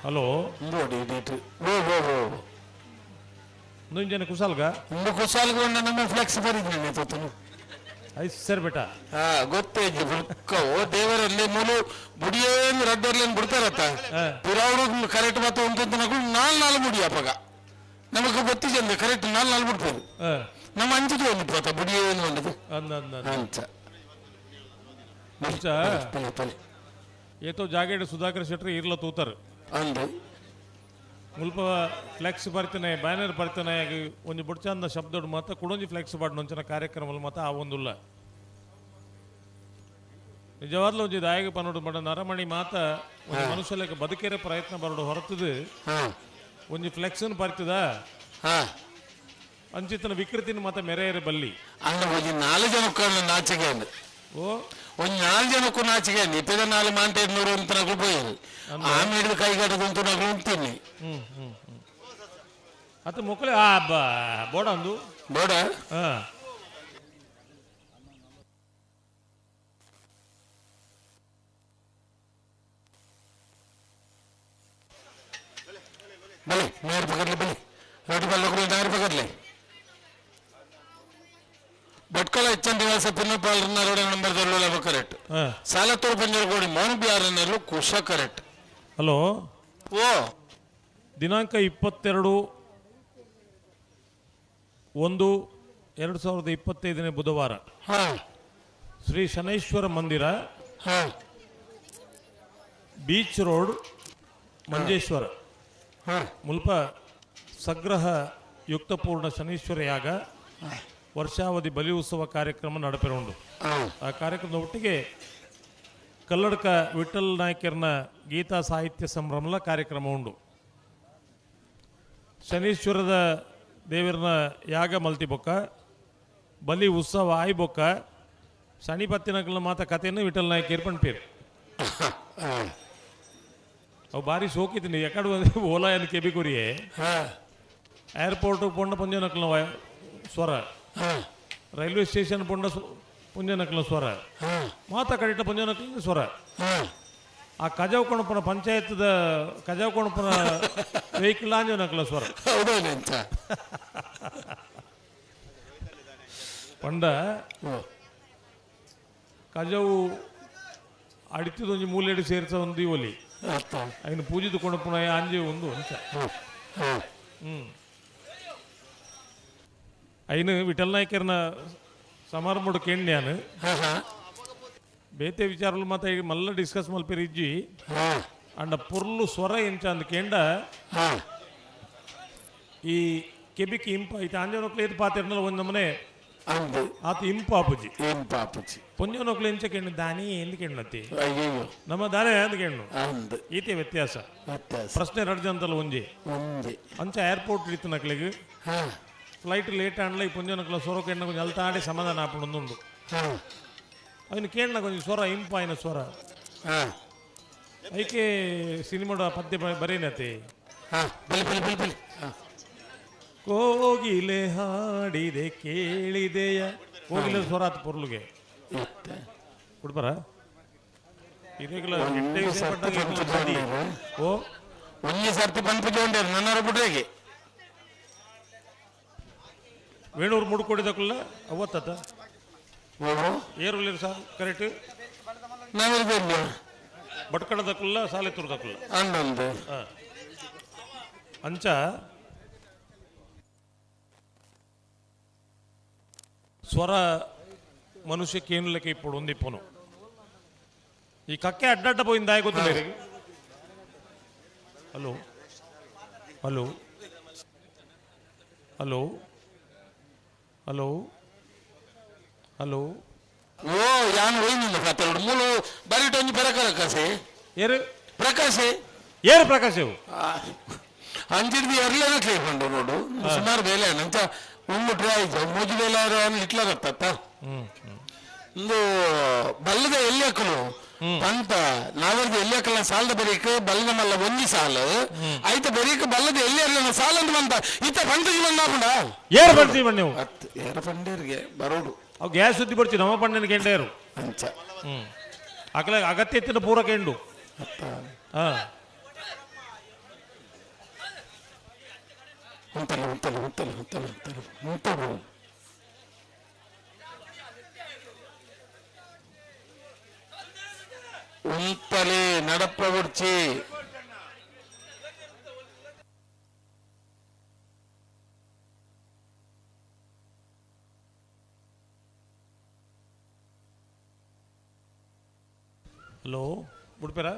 ಹಲೋ. ನೋಡಿ ಡೇಟ್. ಓ ಓ ಓ. ಮುಂಜಾನೆ ಕುಶಾಲ್ಗ. ಇಂದು ಕುಶಾಲ್ಗ ನಮ್ಮ ಫ್ಲೆಕ್ಸ್ ಬರಿದ್ದೀನಿ ತೋತನು. ಐಸ್ ಸರ್ ಬೇಟ. ಹಾ ಗೊತ್ತೇ ಬುಕ್ಕ ಓ ದೇವರಲ್ಲಿ ಮೂಲು ಬುಡಿಯೇನು ರಡ್ಡರ್ಲೇನು ಬಿಡ್ತಾರತ್ತ. ಪಿರಾవుಡು ಕರೆಕ್ಟ್ ಮಾತು ಉಂಟು ನಾಲ್ ನಾಲ್ ಮುಡಿ ಅಪ್ಪಗ ನಮಗ್ ಗೊತ್ತಿದೆ ಕರೆಕ್ಟ್ ನಾಲ್ ನಾಲ್ ಬಿಡ್ಬೋದು. ನಮ್ಮ ಅಂಚಿಗೆ ಒಂದು ಪೋತ ಬುಡಿಯೇನು ಒಂದು ಅಂಚ. ಅಂಚ ಏತೋ ಜಾಗೇಡ್ ಸುಧಾಕರ್ ಶೆಟ್ಟಿ ಇರ್ಲ ತೂತಾರು. ಅಂದು ಮುಲ್ಪ ಫ್ಲೆಕ್ಸ್ ಬರ್ತಾನೆ ಬ್ಯಾನರ್ ಬರ್ತಾನೆ ಒಂಜಿ ಬುಡ್ಚಾಂದ ಶಬ್ದಡ್ ಮಾತ ಕುಡೊಂಜಿ ಫ್ಲೆಕ್ಸ್ ಬಾಡ್ನೊಂಚಿನ ಕಾರ್ಯಕ್ರಮ ಮಾತ ಆ ಒಂದುಲ್ಲ. ನಿಜವಾದ್ಲೂ ಒಂಜಿ ದಾಯಕ ಪನ್ನೋಡು ಬಡ ನರಮಣಿ ಮಾತ ಒಂಜಿ ಮನುಷ್ಯಲಕ್ಕೆ ಬದುಕೇರೆ ಪ್ರಯತ್ನ ಬರೋಡು ಹೊರತದು ಒಂಜಿ ಫ್ಲೆಕ್ಸ್ ಬರ್ತದ ಅಂಚಿತನ ವಿಕೃತಿನ ಮಾತ ಮೆರೆಯರೆ ಬಲ್ಲಿ. ಅಂದ ಒಂಜಿ ನಾಲ್ ಜನಕ್ಕೂ ನಾಚಿಕೆ ಅಂದ್. ಓ ಒಂಜಿ ನಾಲ್ ಜನಕ್ಕೂ ನಾಚಿಕೆ ಅಂದ್. ಇಪ್ಪದ ನಾಲ್ ಮಾಂಟೆ ನೂರು ಅಂತ ನಗು ಪೋಯರು ಆಮೇಲೆ ಕೈಗಟ್ಟದ ಅಂತ ನಗು ಅಂತೀನಿ. ಹ್ಮ್ ಹ್ಮ್ ಹ್ಮ್ ಅತ್ತ ಮೊಕ್ಕಲೆ ಆ ಬೋಡ ಅಂದು ಬೋಡ. ಹಾ ಬಲೆ ನೇರ ಪಕಡ್ಲಿ ಬಲೆ ರೋಟಿ ಪಲ್ಲಕ್ಕೂ ನೇರ ಪಕಡ್ಲಿ. ಭಟ್ಕಳ ಹೆಚ್ಚನ್ ನಿವಾಸ ಪಿನ್ನಪಾಲ್ ನಂಬರ್ ದೊಳ್ಳು ಕರೆಕ್ಟ್. ಸಾಲತ್ತೂರು ಪಂಜರಗೋಡಿ ಮೋಹನ್ ಬಿಆರ್ ಕುಶ ಕರೆಕ್ಟ್. ಹಲೋ. ಓ. ದಿನಾಂಕ 22/1/2025 ಬುಧವಾರ ಶ್ರೀ ಶನೈಶ್ವರ ಮಂದಿರ ಬೀಚ್ ರೋಡ್ ಮಂಜೇಶ್ವರ ಮುಲ್ಪ ಸಗ್ರಹ ಯುಕ್ತಪೂರ್ಣ ಶನೀಶ್ವರ ಯಾಗ ವರ್ಷಾವಧಿ ಬಲಿ ಉತ್ಸವ ಕಾರ್ಯಕ್ರಮ ನಡೆಪಿರುಂಡು. ಆ ಕಾರ್ಯಕ್ರಮದ ಒಟ್ಟಿಗೆ ಕಲ್ಲಡ್ಕ ವಿಠಲ್ ನಾಯ್ಕರ್ನ ಗೀತಾ ಸಾಹಿತ್ಯ ಸಂಭ್ರಮಲ ಕಾರ್ಯಕ್ರಮ ಉಂಡು. ಶನೀಶ್ವರದ ದೇವರನ ಯಾಗ ಮಲ್ತಿ ಬೊಕ್ಕ ಬಲಿ ಉತ್ಸವ ಆಯ್ ಬೊಕ್ಕ ಶನಿಪತ್ತಿನಕಲ್ನ ಮಾತ ಕಥೆಯನ್ನು ವಿಠಲ್ ನಾಯ್ಕರ್ ಪಣ್ಪೇರು. ಅವು ಭಾರಿ ಸೋಕಿದ್ದೀನಿ ಎಕಡೆ ಓಲಾ ಏನು ಕೆಬಿ ಕುರಿಯೇ ಏರ್ಪೋರ್ಟ್ ಪೊಂಡ ಪುಂಜನಕಲ್ನ ಸ್ವರ, ರೈಲ್ವೆ ಸ್ಟೇಷನ್ ಪೊಂಡ ಪುಂಜನಕಲ್ನ ಸ್ವರ, ಮಾತ ಕಡಿಟ ಪುಂಜನಕಲ್ನ ಸ್ವರ. ಆ ಕಜಾವ್ ಕೊಣಪನ ಪಂಚಾಯತ್ದ ಕಜಾವ್ ಕೊಣಪನ ವೆಹಿಕಲ್ ಆಂಜನಕಲ್ನ ಸ್ವರ. ಪಂಡ ಕಜವು ಅಡಿತದೊಂಜಿ ಮೂಲೆಡು ಸೇರ್ಸ ಒಂದು ಒಲಿ ಐನು ಪೂಜಿದ ಕೊಣಪುನ ಆಂಜೆ ಒಂದು ಅಂಚ. ಐನು ವಿಠಲ್ ನಾಯ್ಕರ್ನ ಸಮಾರಂಭ ಕೇಣ್ಯಾನು ಬೇತೆ ವಿಚಾರలు ಮಾತ ಈಗ ಮಲ್ಲ ಡಿಸ್ಕಸ್ ಮಲ್ಪೇರು ಇಜ್ಜಿ. ಅಂಡ ಪೊರ್ಲು ಸ್ವರ ಎಂಚ ಅಂದ್ ಕೇಂಡ ಈ ಕೆಬಿಕ್ ಇಂಪ ಐತೆ ಆಂಜನೊಕ್ಲು ಏತ್ ಪಾತಿರ್ನಲ್ಲ ಒಂದ್ ನಮನೆ ಆತ ಇಂಪಾಪುಜಿ ಇಂಪಾಪುಜಿ ಪೊಂಜನೊಕ್ಲು ಎಂಚ ಕೇಂಡು ದಾನಿ ಎಂದು ಕೇಂಡತಿ ನಮ್ಮ ದಾನೆ ಅಂದ್ ಕೇಂಡು ಈತೆ ವ್ಯತ್ಯಾಸ. ಪ್ರಶ್ನೆ ಎರಡು ಜನತಲ್ಲ ಒಂಜಿ ಅಂಚ ಏರ್ಪೋರ್ಟ್ ಇತ್ತು ನಕ್ಲಿಗೆ ಫ್ಲೈಟ್ ಲೇಟ್ ಆಂಡ್ಲ ಈ ಪೊಂಜನಕ್ಲ ಸ್ವರ ಕೇಂಡ ಕೊಂಚ ಅಲ್ತಾಡಿ ಸಮಾಧಾನ ಆಪುಂಡು ಉಂಡು. ಅವನು ಕೇಂಡ ಕೊಂಚ ಸ್ವರ ಇಂಪಾಯಿನ ಸ್ವರ ಐಕೆ ಸಿನಿಮಾದ ಪದ್ಯ ಬರೇನತೆ ಕೋಗಿಲೆ ಹಾಡಿದೆ ಕೇಳಿದೆಯ ಕೋಗಿಲೆ ಸ್ವರ ಆತ ಪೊರ್ಲುಗೆ ಕುಡ್ಬಾರ ಓ ಒಂಜಿ ಸರ್ತಿ ಪಂಪು ಜೋಂಡೇರು ನನ್ನರ ಬಿಡ್ರೇಗೆ ವೇಣೂರು ಮುಡ್ಕೊಡಿದಕ್ಕಲ್ಲ ಅವತ್ತತ ಏರುಲಿರು ಸಾ ಕರೆಕ್ಟ್ ಬಟ್ಕಡದಕ್ಕಲ್ಲ ಸಾಲೆ ತುರ್ದಕ್ಕಲ್ಲ ಅಂಚ ಸ್ವರ ಮನುಷ್ಯಕ್ಕೆ ಏನು ಲೆಕ್ಕ ఇప్పుడు ಒಂದಿಪ್ಪನು ಈ ಕಕ್ಕೆ ಅಡ್ಡಡ್ಡ ಪೋయింದಾಯ ಗೊತ್ತಿಲ್ಲ. Hello hello hello hello hello. ಓ ಯಾನ್ ಒಯ್ನಿಲ್ಲ ಫಾತರೋಡು ಮೂಲು ಬರಿಟೊಂಜಿ ಪರಕರ ಕಸೆ. ಏರು? ಪ್ರಕಾಶೆ. ಏರು ಪ್ರಕಾಶ್? ಅಂಚಿಡ್ದು ಎರ್ಲೆನ ಕ್ಲೇ ನೋಡು, ಸುಮಾರು ಬೇಲೆ ಅಂಚ ಉಂಡು ಟ್ರೈ ಮೂಜಿ ಬೇಲೆ ಹಿಟ್ಲರ್ ಅತ್ತ. ಇಂದು ಬಲ್ಲದ ಎಲ್ಲಿ ಪಂತ ನಾವರ್ದ ಎಲ್ಲಿ ಅಕ್ಕಲ ಸಾಲದ ಬರೀಕ್ ಬಲ್ಲದ ಮಲ್ಲ ಒಂಜಿ ಸಾಲ ಐತ ಬರೀಕ್ ಬಲ್ಲದ ಎಲ್ಲಿ ಅರ್ಲನ ಸಾಲ ಅಂತ ಬಂತ ಇತ್ತ ಪಂತ ಬಂದಾಪುಂಡ. ಏರು ಬರ್ತೀವಿ ನೀವು? ಅತ್ ಏರ ಪಂಡೇರಿಗೆ ಬರೋಡು. ಅವು ಗ್ಯಾಸ್ ಸುದ್ದಿ ಬರ್ತೀವಿ ನಮ್ಮ ಪಂಡನ ಕೆಂಡೇರು. ಅಂಚ. ಅಕಲ ಅಗತ್ಯ ಇತ್ತಿನ ಪೂರ ಕೆಂಡು. ಹಾ. ಉಂಟಲ್ಲ ಉಂಟಲ್ಲ ಉಂಟಲ್ಲ ಉಂಟಲ್ಲ ಉಂಟಲ್ಲ ಉಂಟಲ್ಲ. ಉಂತಲೆ ನಡಪ ಉಡ್ಚಿ. ಹಲೋ, ಬಿಡ್ಪೇರ?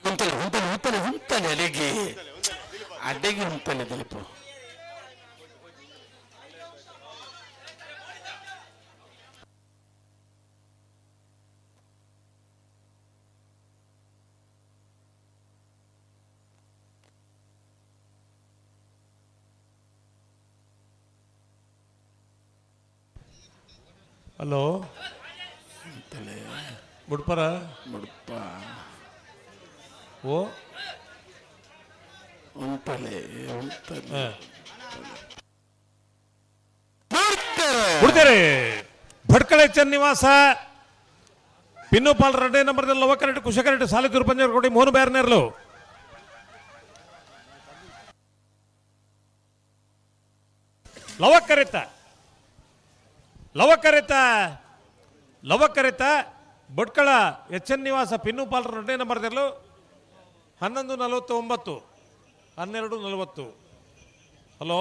ಉಂತಲೆ ಉಂತಲೆ ಉಂತಲೆ ಉಂತಲೆ ಅಡಿಗೆ ಅಡಿಗೆ ಉಂತಲೆ ದಿಲೀಪು. ಹಲೋ, ಬುಡ್ಪರ? ಮುಡುಪ. ಓ. ಉಂತಲೆ ಉಂತಲೆ. ಬಿಡ್ತಾರೆ. ಭಟ್ಕಳ ಚೆನ್ನಿವಾಸ ಪಿನ್ನುಪಾಲ್ ಎರಡನೇ ನಂಬರ್ದಲ್ಲಿ ಲವಕರೆಡ್ಡಿ ಕುಶಕರೆಡ್ಡಿ ಸಾಲಿ ತಿರುಪಂಜರಕೋಟೆ ಮೋನು ಬ್ಯಾರ್ನೇರ್ಲು. ಲವಕರಿತ ಲವಕರಿತ ಲವಕರಿತ ಭಟ್ಕಳ ಎಚ್ ಎನ್ ನಿವಾಸ ಪಿನ್ನುಪಾಲ್ ಎರಡನೇ ನಂಬರ್ದಲ್ಲೂ 11:49, 12:40. ಹಲೋ.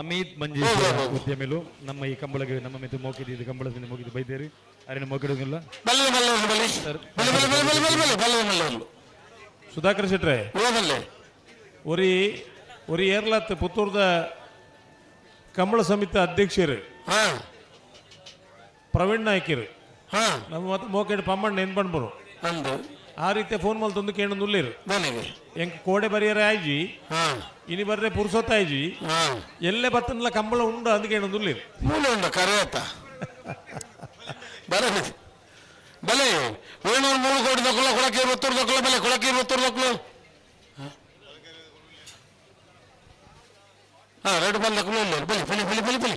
ಅಮಿತ್ ಮಂಜೇಶ್ವರ ಉದ್ಯಮಿಲು ನಮ್ಮ ಈ ಕಂಬಳಗೆ ನಮ್ಮ ಮೆತ್ತು ಮೋಕಿದ್ದು ಕಂಬಳದಿಂದ ಮೋಕಿದ್ದು ಬೈದೇರಿ ಅರಿನ ಮೋಕಿಡುವುದಿಲ್ಲ. ಬಲ್ಲೆ ಬಲ್ಲೆ ಬಲ್ಲೆ ಬಲ್ಲೆ ಬಲ್ಲೆ ಬಲ್ಲೆ ಬಲ್ಲೆ ಬಲ್ಲೆ ಬಲ್ಲೆ ಬಲ್ಲೆ. ಸುಧಾಕರ್ ಶೆಟ್ರೆ. ಓ ಬಲ್ಲೆ. ಒರಿ ಒರಿ ಏರ್ಲತ್ ಪುತ್ತೂರ್ದ ಕಂಬಳ ಸಮಿತಿ ಅಧ್ಯಕ್ಷರು ಪ್ರವೀಣ್ ನಾಯ್ಕರು ನಮ್ಮ ಮತ್ತೆ ಮೋಕೆಡ್ ಪಮ್ಮಣ್ಣ ಏನ್ ಪಣ್ಬರು ಅಂದು ಆ ರೀತಿ ಫೋನ್ ಮಲ್ ತಂದು ಕೇಂದ್ರ ನುಲ್ಲಿರು. ಬನ್ನಿಗೆ. ಎಂಕ್ ಕೋಡೆ ಬರಿಯರೆ ಆಯ್ಜಿ, ಇನಿ ಬರ್ರೆ ಪುರ್ಸೊತ್ತ ಆಯ್ಜಿ, ಎಲ್ಲೆ ಬತ್ತನ್ಲ ಕಂಬಳ ಉಂಡು ಅಂದ್ ಕೇಂದ್ರ ನುಲ್ಲಿರು. ಮೂಲ ಉಂಡು ಕರೆಯತ್ತ ಬರ ಬಲೆ ವೇಣೂರು 3 ಕೋಟಿ ದಕ್ಕಲು ಕೊಳಕ್ಕೆ 23 ದಕ್ಕಲು ಬಲೆ ಕೊಳಕ್ಕೆ 23 ದಕ್ಕಲು. ಹಾ ರೆಡ್ ಬಲ್ ದಕ್ಕಲು ಇಲ್ಲ ಬಲೆ ಬಲೆ ಬಲೆ ಬಲೆ ಬಲೆ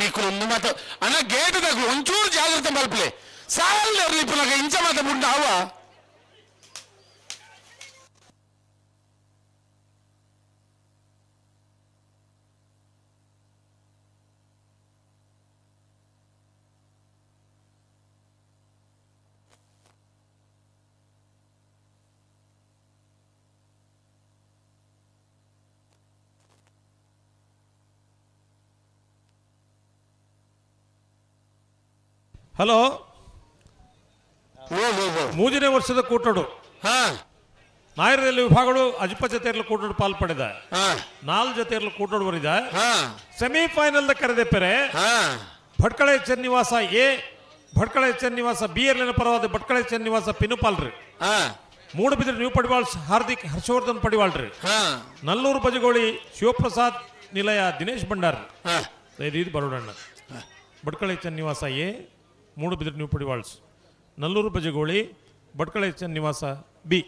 ನೀకులు ಮಾತ ಅಣ್ಣ ಗೇಟ್ ದಕ್ಕಲು ಒಂಚೂರು ಜಾಗ್ರತೆ ಮಲ್ಪಲೆ ಸಾಲ ಇರ್ಲಿ ಇಂಚ ಮಾತ ಬುಂಡ ಅವ. ಹಲೋ, ಮೂರನೇ ವರ್ಷದ ಕೂಟಡು ನಾಯರಲ್ಲಿ ವಿಭಾಗಗಳು ಅಜ್ಪ ಜತೆಯರ್ಲು ಕೂಟಡು ಪಾಲ್ ಪಡೆದ, ನಾಲ್ ಜತೆಯರ್ಲು ಕೂಟಡು ಬರಿದ. ಸೆಮಿಫೈನಲ್ ಕರೆದೆ ಪೆರೆ ಭಟ್ಕಳ ಚೆನ್ನಿವಾಸ ಎ ಭಟ್ಕಳ ಚೆನ್ನಿವಾಸ ಬಿ ಎರ್ಲಿನ ಪರವಾದ ಭಟ್ಕಳ ಚೆನ್ನಿವಾಸ ಪಿನುಪಾಲ್ರಿ. ಮೂಡುಬಿದ್ರೆ ನ್ಯೂ ಪಡಿವಾಳ್ಸ್ ಹಾರ್ದಿಕ್ ಹರ್ಷವರ್ಧನ್ ಪಡಿವಾಳ್ರಿ. ನಲ್ಲೂರು ಬಜಗೋಳಿ ಶಿವಪ್ರಸಾದ್ ನಿಲಯ ದಿನೇಶ್ ಭಂಡಾರ್. ಇದು ಬರೋಡಣ್ಣ. Bhatkal Chennivasa A Moodbidri new Padivals, Nallur Bajagoli Bhatkal Chennivasa B.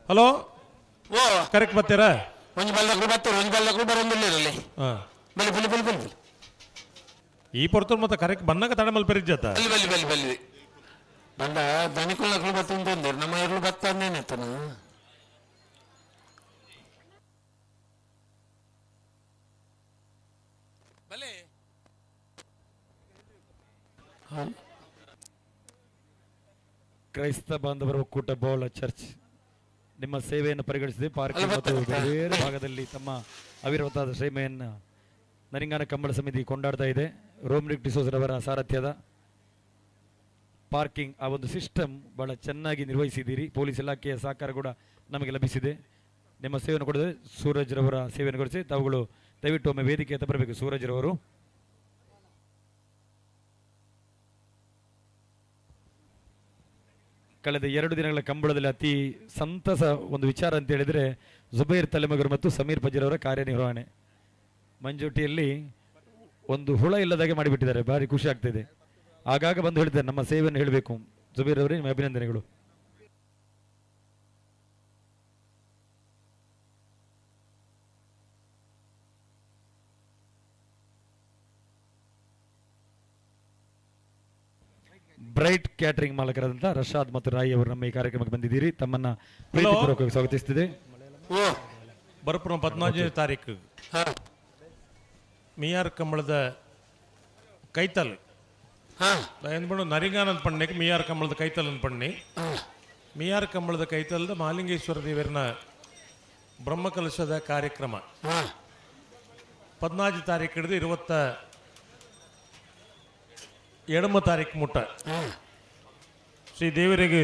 Hello. ಓ. ಕರೆಕ್ಟ್ ಬರ್ತೀರಾ? ಒಂಜಿ ಬಲ್ಲಕುಲು ಬತ್ತಾರೆ, ಒಂಜಿ ಬಲ್ಲಕುಲು ಬರೊಂದಿಲ್ಲ. ಬಲಿ ಬಲಿ ಬಲಿ ಬಲಿ. ಈ ಪೊರ್ತುಡು ಮತ್ತೆ ಕರೆಕ್ಟ್ ಬನ್ನಗ ತಡೆ ಮಲ್ಪೆರಿಜ್ಜತ್ತ. ಬಲಿ ಬಲಿ ಬಲಿ ಬಲಿ. ಬಂದ ದನಿಕುಲಕುಲು ಬತ್ತುಂದು, ನಮ್ಮ ಎರ್ಲು ಬತ್ತಂದೇನೆತ್ತನ. ಕ್ರೈಸ್ತ ಬಾಂಧವರ ಒಕ್ಕೂಟ ಬೋಳ ಚರ್ಚ್ ನಿಮ್ಮ ಸೇವೆಯನ್ನು ಪರಿಗಣಿಸಿದೆ. ಪಾರ್ಕಿಂಗ್ ಮತ್ತು ಬೇರೆ ಬೇರೆ ಭಾಗದಲ್ಲಿ ತಮ್ಮ ಅವಿರತವಾದ ಶ್ರಮೆಯನ್ನು ನರಿಂಗಾನ ಕಂಬಳ ಸಮಿತಿ ಕೊಂಡಾಡ್ತಾ ಇದೆ. ರೋಮ್ರಿಕ್ ಡಿಸೋಜರವರ ಸಾರಥ್ಯದ ಪಾರ್ಕಿಂಗ್ ಆ ಒಂದು ಸಿಸ್ಟಮ್ ಬಹಳ ಚೆನ್ನಾಗಿ ನಿರ್ವಹಿಸಿದ್ದೀರಿ. ಪೊಲೀಸ್ ಇಲಾಖೆಯ ಸಹಕಾರ ಕೂಡ ನಮಗೆ ಲಭಿಸಿದೆ. ನಿಮ್ಮ ಸೇವೆಯನ್ನು ಕೊಡದೆ ಸೂರಜ್ರವರ ಸೇವೆಯನ್ನು ಕೊಡಿಸಿ ತಾವುಗಳು ದಯವಿಟ್ಟು ಒಮ್ಮೆ ವೇದಿಕೆ ಬರಬೇಕು ಸೂರಜ್ರವರು. ಕಳೆದ 2 ದಿನಗಳ ಕಂಬಳದಲ್ಲಿ ಅತಿ ಸಂತಸ ಒಂದು ವಿಚಾರ ಅಂತ ಹೇಳಿದರೆ ಜುಬೈರ್ ತಲೆಮಗರು ಮತ್ತು ಸಮೀರ್ ಪಜೀರವರ ಕಾರ್ಯನಿರ್ವಹಣೆ. ಮಂಜೋಟಿಯಲ್ಲಿ ಒಂದು ಹುಳ ಇಲ್ಲದಾಗೆ ಮಾಡಿಬಿಟ್ಟಿದ್ದಾರೆ, ಭಾರಿ ಖುಷಿ ಆಗ್ತಿದೆ. ಆಗಾಗ ಬಂದು ಹೇಳ್ತಾರೆ ನಮ್ಮ ಸೇವೆಯನ್ನು ಹೇಳಬೇಕು. ಜುಬೈರ್ ಅವರೇ, ನಿಮ್ಮ ಅಭಿನಂದನೆಗಳು. ಬ್ರೈಟ್ ಕ್ಯಾಟರಿಂಗ್ ಮಾಲಕರಾದಂತಹ ರಶಾದ್ ಮತ್ತು ರಾಯಿ ಅವರು ನಮ್ಮ ಈ ಕಾರ್ಯಕ್ರಮಕ್ಕೆ ಬಂದಿದ್ದೀರಿ. ತಮ್ಮನ್ನ ಪ್ರೀತಿಪೂರ್ವಕವಾಗಿ ಸ್ವಾಗತಿಸುತ್ತಿದೆ. ಬರಪುರ 14ನೇ ತಾರೀಕು ಮಿಯಾರ್ ಕಂಬಳದ ಕೈತಲ್ ನರಿಂಗಾನಂದ ಪಣ್ಣೆಗೆ ಮಿಯಾರ್ ಕಂಬಳದ ಕೈತಲ್ ಅಂತ ಪಣ್ಣಿ. ಮಿಯಾರ್ ಕಂಬಳದ ಕೈತಲ್ದ ಮಹಾಲಿಂಗೇಶ್ವರ ದೇವರನ ಬ್ರಹ್ಮಕಲಶದ ಕಾರ್ಯಕ್ರಮ 14 ತಾರೀಕು ಹಿಡಿದು 27 ತಾರೀಕು ಮುಟ್ಟ ಶ್ರೀ ದೇವರಿಗೆ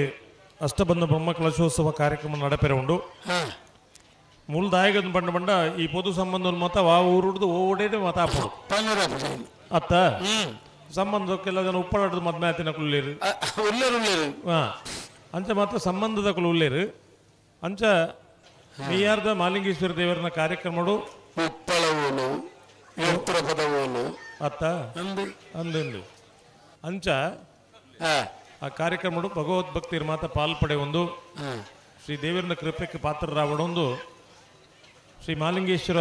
ಅಷ್ಟಬಂಧ ಬ್ರಹ್ಮ ಕಲಶೋತ್ಸವ ಕಾರ್ಯಕ್ರಮ ನಡಪೆರೆ ಉಂಡು. ಮೂಲದಾಯಕದ ಬಂಡ ಬಂಡ ಈ ಪೊದು ಸಂಬಂಧ ಮತ ವಾ ಊರುಡ್ದು ಓಡೇನೆ ಮತ ಹಾಪುಡು ಅತ್ತ ಸಂಬಂಧಕ್ಕೆಲ್ಲ ಜನ ಉಪ್ಪಳಾಟದ ಮದ್ಮೆ ಆತಿನ ಕುಳ್ಳೇರು ಅಂಚ ಮಾತ್ರ ಸಂಬಂಧದ ಕುಲು ಉಳ್ಳೇರು. ಅಂಚ ಮಿಯಾರ್ದ ಮಾಲಿಂಗೇಶ್ವರ ದೇವರನ ಕಾರ್ಯಕ್ರಮಡು ಅತ್ತ ಅಂದು ಅಂಚ ಆ ಕಾರ್ಯಕ್ರಮಡು ಭಗವದ್ಭಕ್ತಿರ ಮಾತ ಪಾಲ್ಪಡೆ ಒಂದು ಶ್ರೀ ದೇವರನ ಕೃಪೆಗೆ ಪಾತ್ರರಾವಡೊಂದು ಶ್ರೀ ಮಾಲಿಂಗೇಶ್ವರ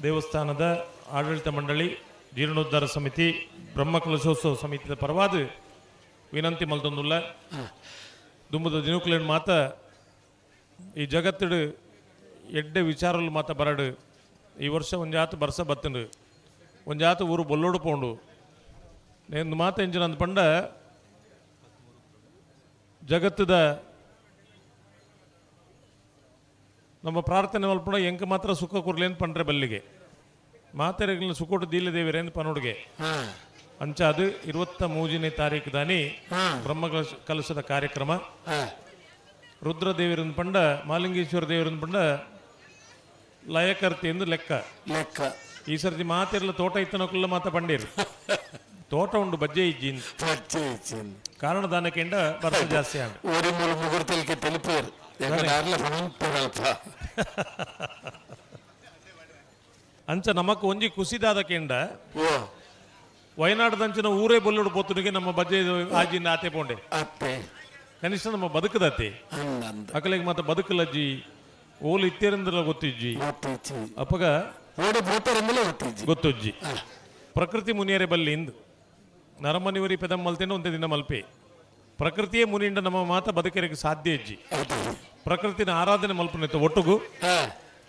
ದೇವಸ್ಥಾನದ ಆಡಳಿತ ಮಂಡಳಿ, ಜೀರ್ಣೋದ್ಧಾರ ಸಮಿತಿ, ಬ್ರಹ್ಮಕಲಶೋತ್ಸವ ಸಮಿತಿಯ ಪರವಾದ ವಿನಂತಿ ಮಲ್ತೊಂದುಲ್ಲ. ದುಂಬದ ದಿನಕುಲೇನು ಮಾತ ಈ ಜಗತ್ತಡು ಎಡ್ಡೆ ವಿಚಾರಲು ಮಾತ ಬರಡು. ಈ ವರ್ಷ ಒಂಜಾತು ಬರ್ಸ ಬತ್ತಂಡು, ಒಂಜಾತು ಊರು ಬೊಲ್ಲೋಡು ಪೋಂಡು. ನೇಂದು ಮಾತ ಎಂಜಿನ ಅಂದ ಪಂಡ ಜಗತ್ತದ ನಮ್ಮ ಪ್ರಾರ್ಥನೆ ಮಲ್ಪುಣ ಎಂಕ ಮಾತ್ರ ಸುಖ ಕೊರ್ಲೇನು ಪಂಡ್ರೆ ಬಲ್ಲಿಗೆ ಮಾತೆರೆಗಳನ್ನ ಸುಖೋಟು ದೀಲೆ ದೇವಿರೇನು ಪನುಡುಗೆ. ಅಂಚ ಅದು 23ನೇ ತಾರೀಕು ದಾನಿ ಬ್ರಹ್ಮ ಕಲಶದ ಕಾರ್ಯಕ್ರಮ. ರುದ್ರ ದೇವರನ್ನ ಪಂಡ ಮಾಲಿಂಗೇಶ್ವರ ದೇವರನ್ನ ಪಂಡ ಲಯಕರ್ತಿ ಎಂದು ಲೆಕ್ಕ ಲೆಕ್ಕ. ಈ ಸರ್ತಿ ಮಾತೆರ್ಲ ತೋಟ ಇತ್ತನಕುಲ್ಲ ಮಾತ ಪಂಡೀರು ತೋಟ ಉಂಡು ಬಜ್ಜೆ ಇಜ್ಜಿ ಕಾರಣ ದಾನಕ್ಕೆಂಡ ಬರ್ಸ ಜಾಸ್ತಿ ಆಗ ಅಂಚ ನಮಕ್ ಒಂಜಿ ಕುಸಿದಾದ ಕೆಂಡ ವಯನಾಡದಂಚಿನ ಊರೇ ಬೊಲ್ಲುಡು ಪೋತುನಿಗೆ ನಮ್ಮ ಬಜ್ಜೆ ಆಜಿಂದ ಆತೆ ಪೋಂಡೆ ಕನಿಷ್ಠ ನಮ್ಮ ಬದುಕದತ್ತೆ ಅಕಲಿಗೆ ಮಾತ ಬದುಕಲಜ್ಜಿ ಓಲು ಇತ್ತೇರಂದ್ರ ಗೊತ್ತಿಜ್ಜಿ ಅಪ್ಪಗ ಗೊತ್ತುಜ್ಜಿ. ಪ್ರಕೃತಿ ಮುನಿಯರೆ ಬಲ್ಲಿ ಇಂದು ನರಮನಿವರಿ ಪೆದಂ ಮಲ್ತೇನೆ ಒಂದೇ ದಿನ ಮಲ್ಪೆ ಪ್ರಕೃತಿಯೇ ಮುನಿಂಡ ನಮ್ಮ ಮಾತ ಬದುಕರಿಗೆ ಸಾಧ್ಯ ಇಜ್ಜಿ. ಪ್ರಕೃತಿನ ಆರಾಧನೆ ಮಲ್ಪನಿತ್ತು ಒಟ್ಟುಗು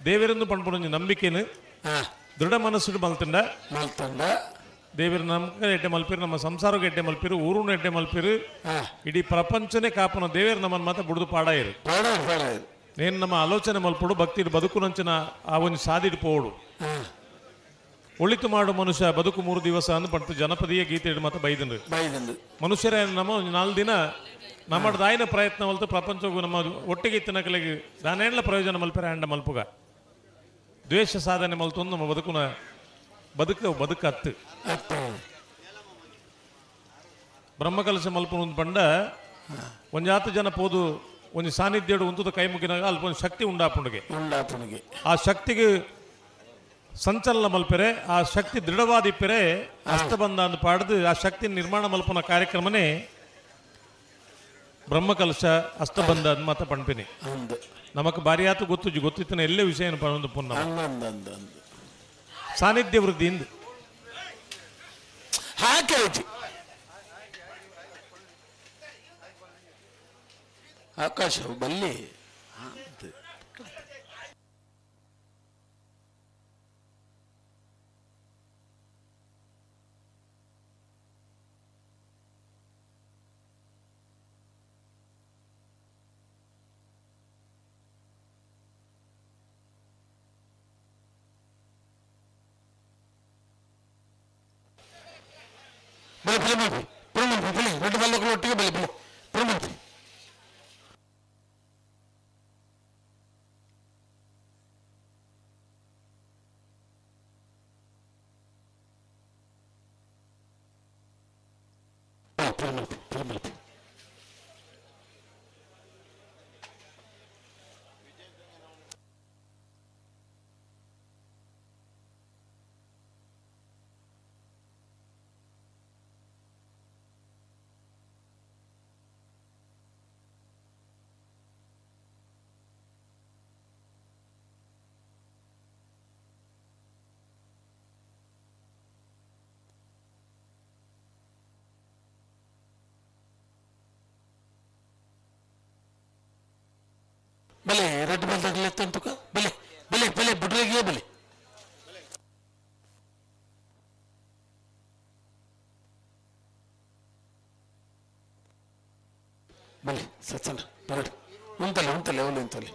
ದೇವರೆಂದು ಪಣ್ಪುನೊಂಜಿ ನಂಬಿಕೆನು ದೃಢ ಮನಸ್ಸು ಮಲ್ತಂಡ ದೇವರ ನಮ್ಗೆ ಎಡ್ಡೆ ಮಲ್ಪಿರು, ನಮ್ಮ ಸಂಸಾರಕ್ಕೆ ಎಡ್ಡೆ ಮಲ್ಪಿರು, ಊರುನ ಎಡ್ಡೆ ಮಲ್ಪಿರು, ಇಡೀ ಪ್ರಪಂಚನೇ ಕಾಪನ ದೇವೇರು ನಮ್ಮನ್ನು ಮಾತ ಬುಡ್ದು ಪಾಡಾಯಿರು. ನೇನು ನಮ್ಮ ಆಲೋಚನೆ ಮಲ್ಪಡು ಭಕ್ತಿ ಬದುಕುನಂಚಿನ ಆ ಒಂದು ಸಾದಿಡ್ ಪೋಡು. ಒಳಿತು ಮಾಡು ಮನುಷ್ಯ ಬದುಕು 3 ದಿವಸ ಅಂದ್ ಪಂತು ಜನಪದೀಯ ಗೀತೆ ಮಾತ ಬೈದಂಡು ಮನುಷ್ಯರೇ. ನಮ್ಮ 4 ದಿನ ನಮ್ಮ ದಾಯಿನ ಪ್ರಯತ್ನ ಮಲ್ತು ಪ್ರಪಂಚಗೂ ನಮ್ಮ ಒಟ್ಟಿಗೆ ಇತ್ತಿನ ಕಲೆಗೆ ದಾನೇಂಡ್ಲ ಪ್ರಯೋಜನ ಮಲ್ಪೆರ ಅಂಡ ಮಲ್ಪುಗ ದ್ವೇಷ ಸಾಧನೆ ಮಲ್ತು ನಮ್ಮ ಬದುಕುನ ಬದುಕು ಬದುಕತ್ತು. ಬ್ರಹ್ಮಕಲಶ ಮಲ್ಪುನ ಪಂಡ ಒಂಜಾತು ಜನ ಪೋದು ಒಂಜಿ ಸಾನ್ನಿಧ್ಯಡು ಉಂತದ ಕೈ ಮುಗಿನಾಗ ಅಲ್ಪ ಒಂದು ಶಕ್ತಿ ಉಂಡಾಪುಂಡಿಗೆ ಆ ಶಕ್ತಿಗೆ ಸಂಚಲನ ಮಲ್ಪೆರೆ ಆ ಶಕ್ತಿ ದೃಢವಾದಿಪ್ಪೆರೆ ಅಷ್ಟಬಂಧ ಅಂದ್ ಪಾಡ್ದು ಆ ಶಕ್ತಿ ನಿರ್ಮಾಣ ಮಲ್ಪನ ಕಾರ್ಯಕ್ರಮನೇ ಬ್ರಹ್ಮಕಲಶ ಅಷ್ಟಬಂಧ ಅಂದ್ ಮಾತ ಪಣ್ಪಿನಿ. ಅಂದ್. ನಮಕ್ ಬಾರಿಯಾತು ಗೊತ್ತುಜಿ ಗೊತ್ತಿತ್ತಿನ ಎಲ್ಲೇ ವಿಷಯ ಪಣೊಂದು ಪುನ್ನ. ಅಂದ್ ಅಂದ್ ಅಂದ್ ಅಂದ್. ಸಾನ್ನಿಧ್ಯ ವೃದ್ಧಿ ಇಂದು. ಹಾಕಿ ಆಕಾಶ ಬಲ್ಲಿ. ಬಲೆ ಬಲೆ ಮಲ್ಪಿ ಪುರ ಮಲ್ಪಿ ಬಲೆ ರೆಡ್ಡು ಬಲ್ಲಕ್ಕೂ ಒಟ್ಟಿಗೆ ಬಲೆ ಬಲೆ ಪುರ ಮಲ್ಪಿ. ಪುರ ಮಲ್ಪಿ ಪುರ ಮಲ್ಪಿ. ಬಲೆ ರೆಡ್ ಬಲ್ದಾಗಲೇ ತಂತುಕ ಬಲೆ ಬಲೆ ಬಲೆ ಬುಡ್ರೆಗೆ ಬಲೆ. ಬಲೆ ಸಚ್ಚನ ಬರಡು ಉಂತಲೆ ಉಂತಲೆ ಅವಳು ಉಂತಲೆ.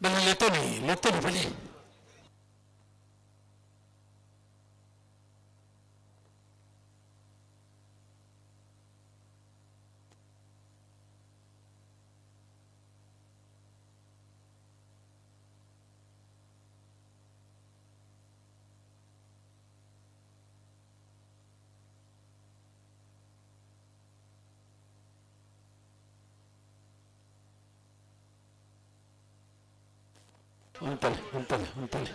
ಬಲೆ ಲೆತ್ತೋನಿ ಲೆತ್ತೋನಿ ಬಲೆ. ಉಂತಲೆ ಉಂತಲೆ ಉಂತಲೆ.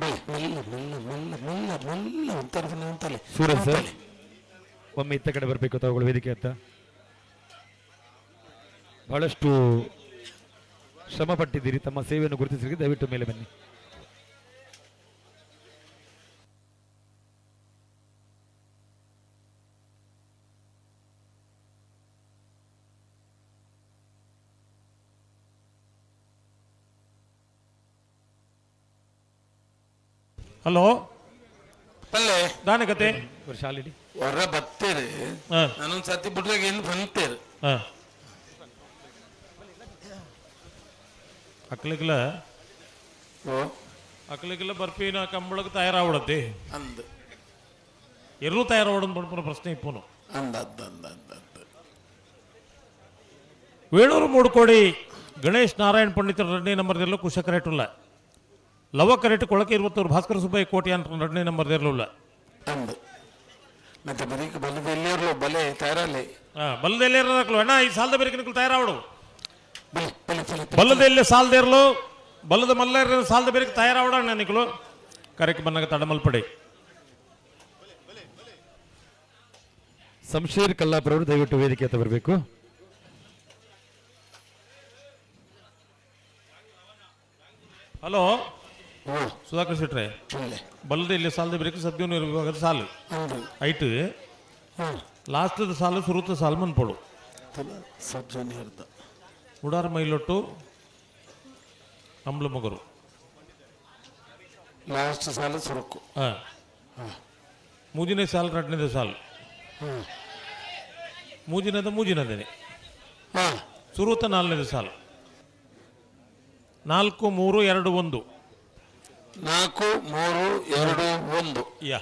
ಮೆಲ್ಲ ಮೆಲ್ಲ ಮೆಲ್ಲ ಮೆಲ್ಲ ಮೆಲ್ಲ ಮೆಲ್ಲ ಉಂತಾರೆ ಉಂತಲೆ. ಸೂರಜ್ ಸರ್ ಒಮ್ಮೆ ಇತ್ತ ಕಡೆ ಬರಬೇಕು ತಾವುಗಳು ವೇದಿಕೆ ಅಂತ. ಬಹಳಷ್ಟು ಶ್ರಮ ಪಟ್ಟಿದ್ದೀರಿ, ತಮ್ಮ ಸೇವೆಯನ್ನು ಗುರುತಿಸಲಿಕ್ಕೆ ದಯವಿಟ್ಟು ಮೇಲೆ ಬನ್ನಿ. ಹಲೋ ಪಲ್ಲೆ ದಾನ ಕತೆ ಶಾಲಿಡಿ ಹೊರ ಬತ್ತೇರಿ ನಾನೊಂದು ಸತಿ ಬಿಡ್ರಾಗ ಏನು ಬಂತೇರಿ. ಅಕ್ಲಿಕ್ಲ ಅಕ್ಲಿಕ್ಲ ಬರ್ಪಿನ ಕಂಬಳಕ್ಕೆ ತಯಾರಾವಡತ್ತೆ ಅಂದ್ ಎಲ್ಲೂ ತಯಾರಾವಡನ್ ಪನ್ಪುನ ಪ್ರಶ್ನೆ ಇಪ್ಪುನು. ಅಂದ ಅಂದ ಅಂದ ಅಂದ ಅಂದ. ವೇಣೂರು ಮೂಡುಕೋಡಿ ಗಣೇಶ್ ನಾರಾಯಣ್ ಪಂಡಿತರ ರೆಡ್ಡಿ ನಂಬರ್ದೆಲ್ಲ ಕುಶಕರೇಟುಲ್ಲ. ಲವ ಕರೆಟ್ ಕೊಳಕೆ ಇರುವತ್ತವರು ಭಾಸ್ಕರ ಸುಬ್ಬಯ್ಯ ಕೋಟಿ ಅಂತ ಎರಡನೇ ನಂಬರ್ ದೇರ್ಲುಲ್ಲ. ಅಂದು ಮತ್ತೆ ಬರೀಕ್ ಬಲ್ಲದ ಎಲ್ಲಿರ್ಲು ಬಲೆ ತಯಾರಲ್ಲಿ. ಬಲ್ಲದೆಲ್ಲೇ ಇರೋದಕ್ಲು ಅಣ್ಣ ಈ ಸಾಲದ ಬೇರೆ ನಿಕ್ಲು ತಯಾರಾವಡು. ಬಲೆ ಬಲೆ ಬಲೆ. ಬಲ್ಲದೆಲ್ಲೇ ಸಾಲದೇರ್ಲು ಬಲ್ಲದ ಮಲ್ಲ ಸಾಲದ ಬೇರೆ ತಯಾರಾವಡ ಅಣ್ಣ ನಿಕ್ಲು ಕರೆಕ್ ಬನ್ನಾಗ ತಡಮಲ್ಪಡಿ. ಸಂಶೀರ್ ಕಲ್ಲಾಪುರವರು ದಯವಿಟ್ಟು ವೇದಿಕೆ ಹತ್ರ ಬರಬೇಕು. ಹಲೋ ಸುಧಾಕರ್ ಶೆಟ್ರೆ, ಬಲ್ಲದ ಇಲ್ಲಿ ಸಾಲದ ಬೇರೆ ಸದ್ಯ ಇರುವಾಗ ಸಾಲು ಐಟ್ ಲಾಸ್ಟ್ ಸಾಲು ಸುರುತ ಸಾಲು ಮನ್ಪೋಡು. ಸಬ್ ಜೂನಿಯರ್ದ ಉಡಾರ್ ಮೈಲೊಟ್ಟು ಅಂಬ್ಲ ಮಗರು ಲಾಸ್ಟ್ ಸಾಲು ಸುರುಕು. ಮೂಜಿನೇ ಸಾಲು ಎರಡನೇದ ಸಾಲು ಮೂಜಿನದ ಮೂಜಿನದೇನೆ ಸುರುತ ನಾಲ್ಕನೇದ ಸಾಲು 4 3 2 1 4 3 2 1. ಯಾ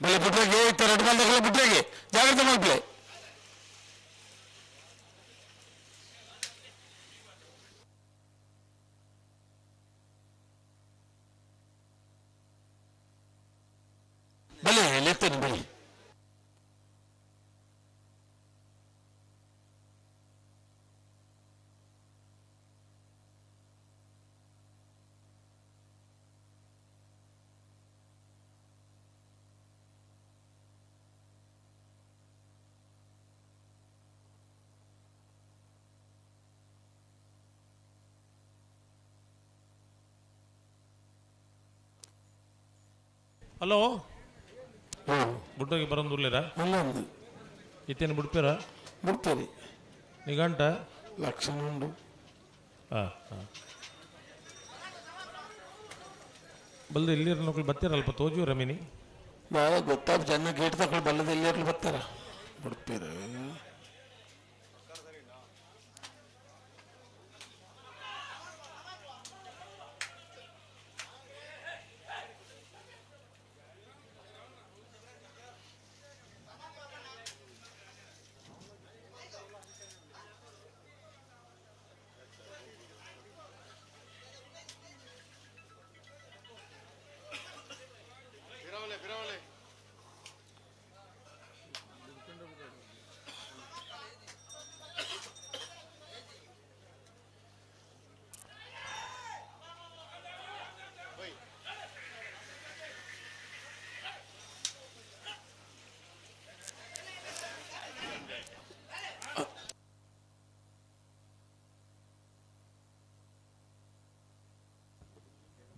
ಬಲೆ ಬಿಟ್ರಾಗೆ ಇತ್ತ ರೆಡ್ ಬಾಲ್ ಬಿಟ್ರಾಗೆ ಜಾಗ್ರತೆ ಮಾಡ್ಪ್ಲೆ. ಬಲೆ ಲೆತ್ತೇನೆ ಬಲೆ. ಹಲೋ ಬುಟ್ಟೋಗಿ ಬರಂದುರ್ಲಿರ ಇತ್ತೇನು ಬಿಡ್ತೀರ? ಬಿಡ್ತೀರಿ. ನಿಘಂಟ ಲಕ್ಷಣ ಉಂಡು. ಹಾಂ ಹಾಂ ಬಲ್ದು ಎಲ್ಲಿರ ನೌಕರಿ ಬತ್ತೀರಲ್ಪ ತೋಜು ರಮಿನಿ ಬಾಳ ಗೊತ್ತಾಗ ಜನ ಗೇಟ್ ತಗೊಳ್ಳಿ ಬಲ್ಲದ ಎಲ್ಲಿರ್ಲಿ ಬರ್ತಾರ ಬಿಡ್ತೀರ.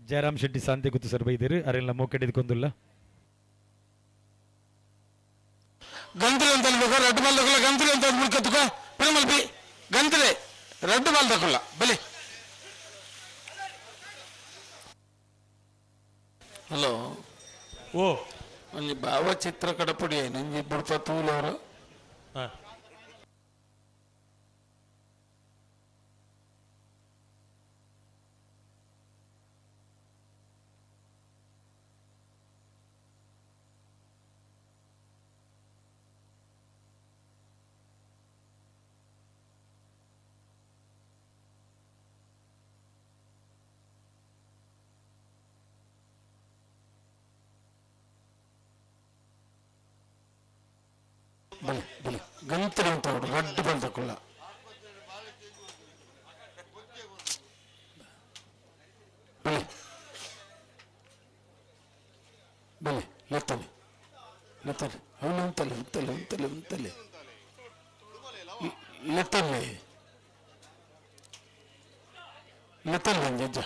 ಜಯರಾಮ್ ಶೆಟ್ಟಿ ಶಾಂತಿ ಗುತ್ತು ಸರ್ ಬೈದಿರು ಅರೆಲ್ಲ ಮೋಕೆಡಿದ್ಕೊಂದುಲ್ಲ. ಗಂತಲೆ ಅಂತ ಅನ್ಬೇಕು, ರೆಡ್ ಬಾಲ್ ತಗೊಳ್ಳ ಗಂತಲೆ ಅಂತ ಅಂದ್ಬಿಡ್ಕತ್ತುಕೋ ಪಿರಮಲ್ಪಿ ಗಂತಲೆ ರೆಡ್ ಬಾಲ್ ತಗೊಳ್ಳ ಬಲಿ. ಹಲೋ ಓ ಒಂಜಿ ಭಾವಚಿತ್ರ ಕಡಪುಡಿ ನಂಜಿ ಬುಡ್ಪ ತೂಲವರು. ಬಲೆ ಬಲೆ ಗಂತಲೆ ಅಂತ ರಡ್ಡು ಬಂದಕೊಳ್ಳ ಬಲೆ ಬಲೆ ಲತ್ತಲೆ ಲತ್ತಲೆ ಅವನು ಅಂತಲೆ ಅಂತಲೆ ಅಂತಲೆ ಅಂತಲೆ ಲತ್ತಲೆ ಲತ್ತಲೆ ಅಂಜ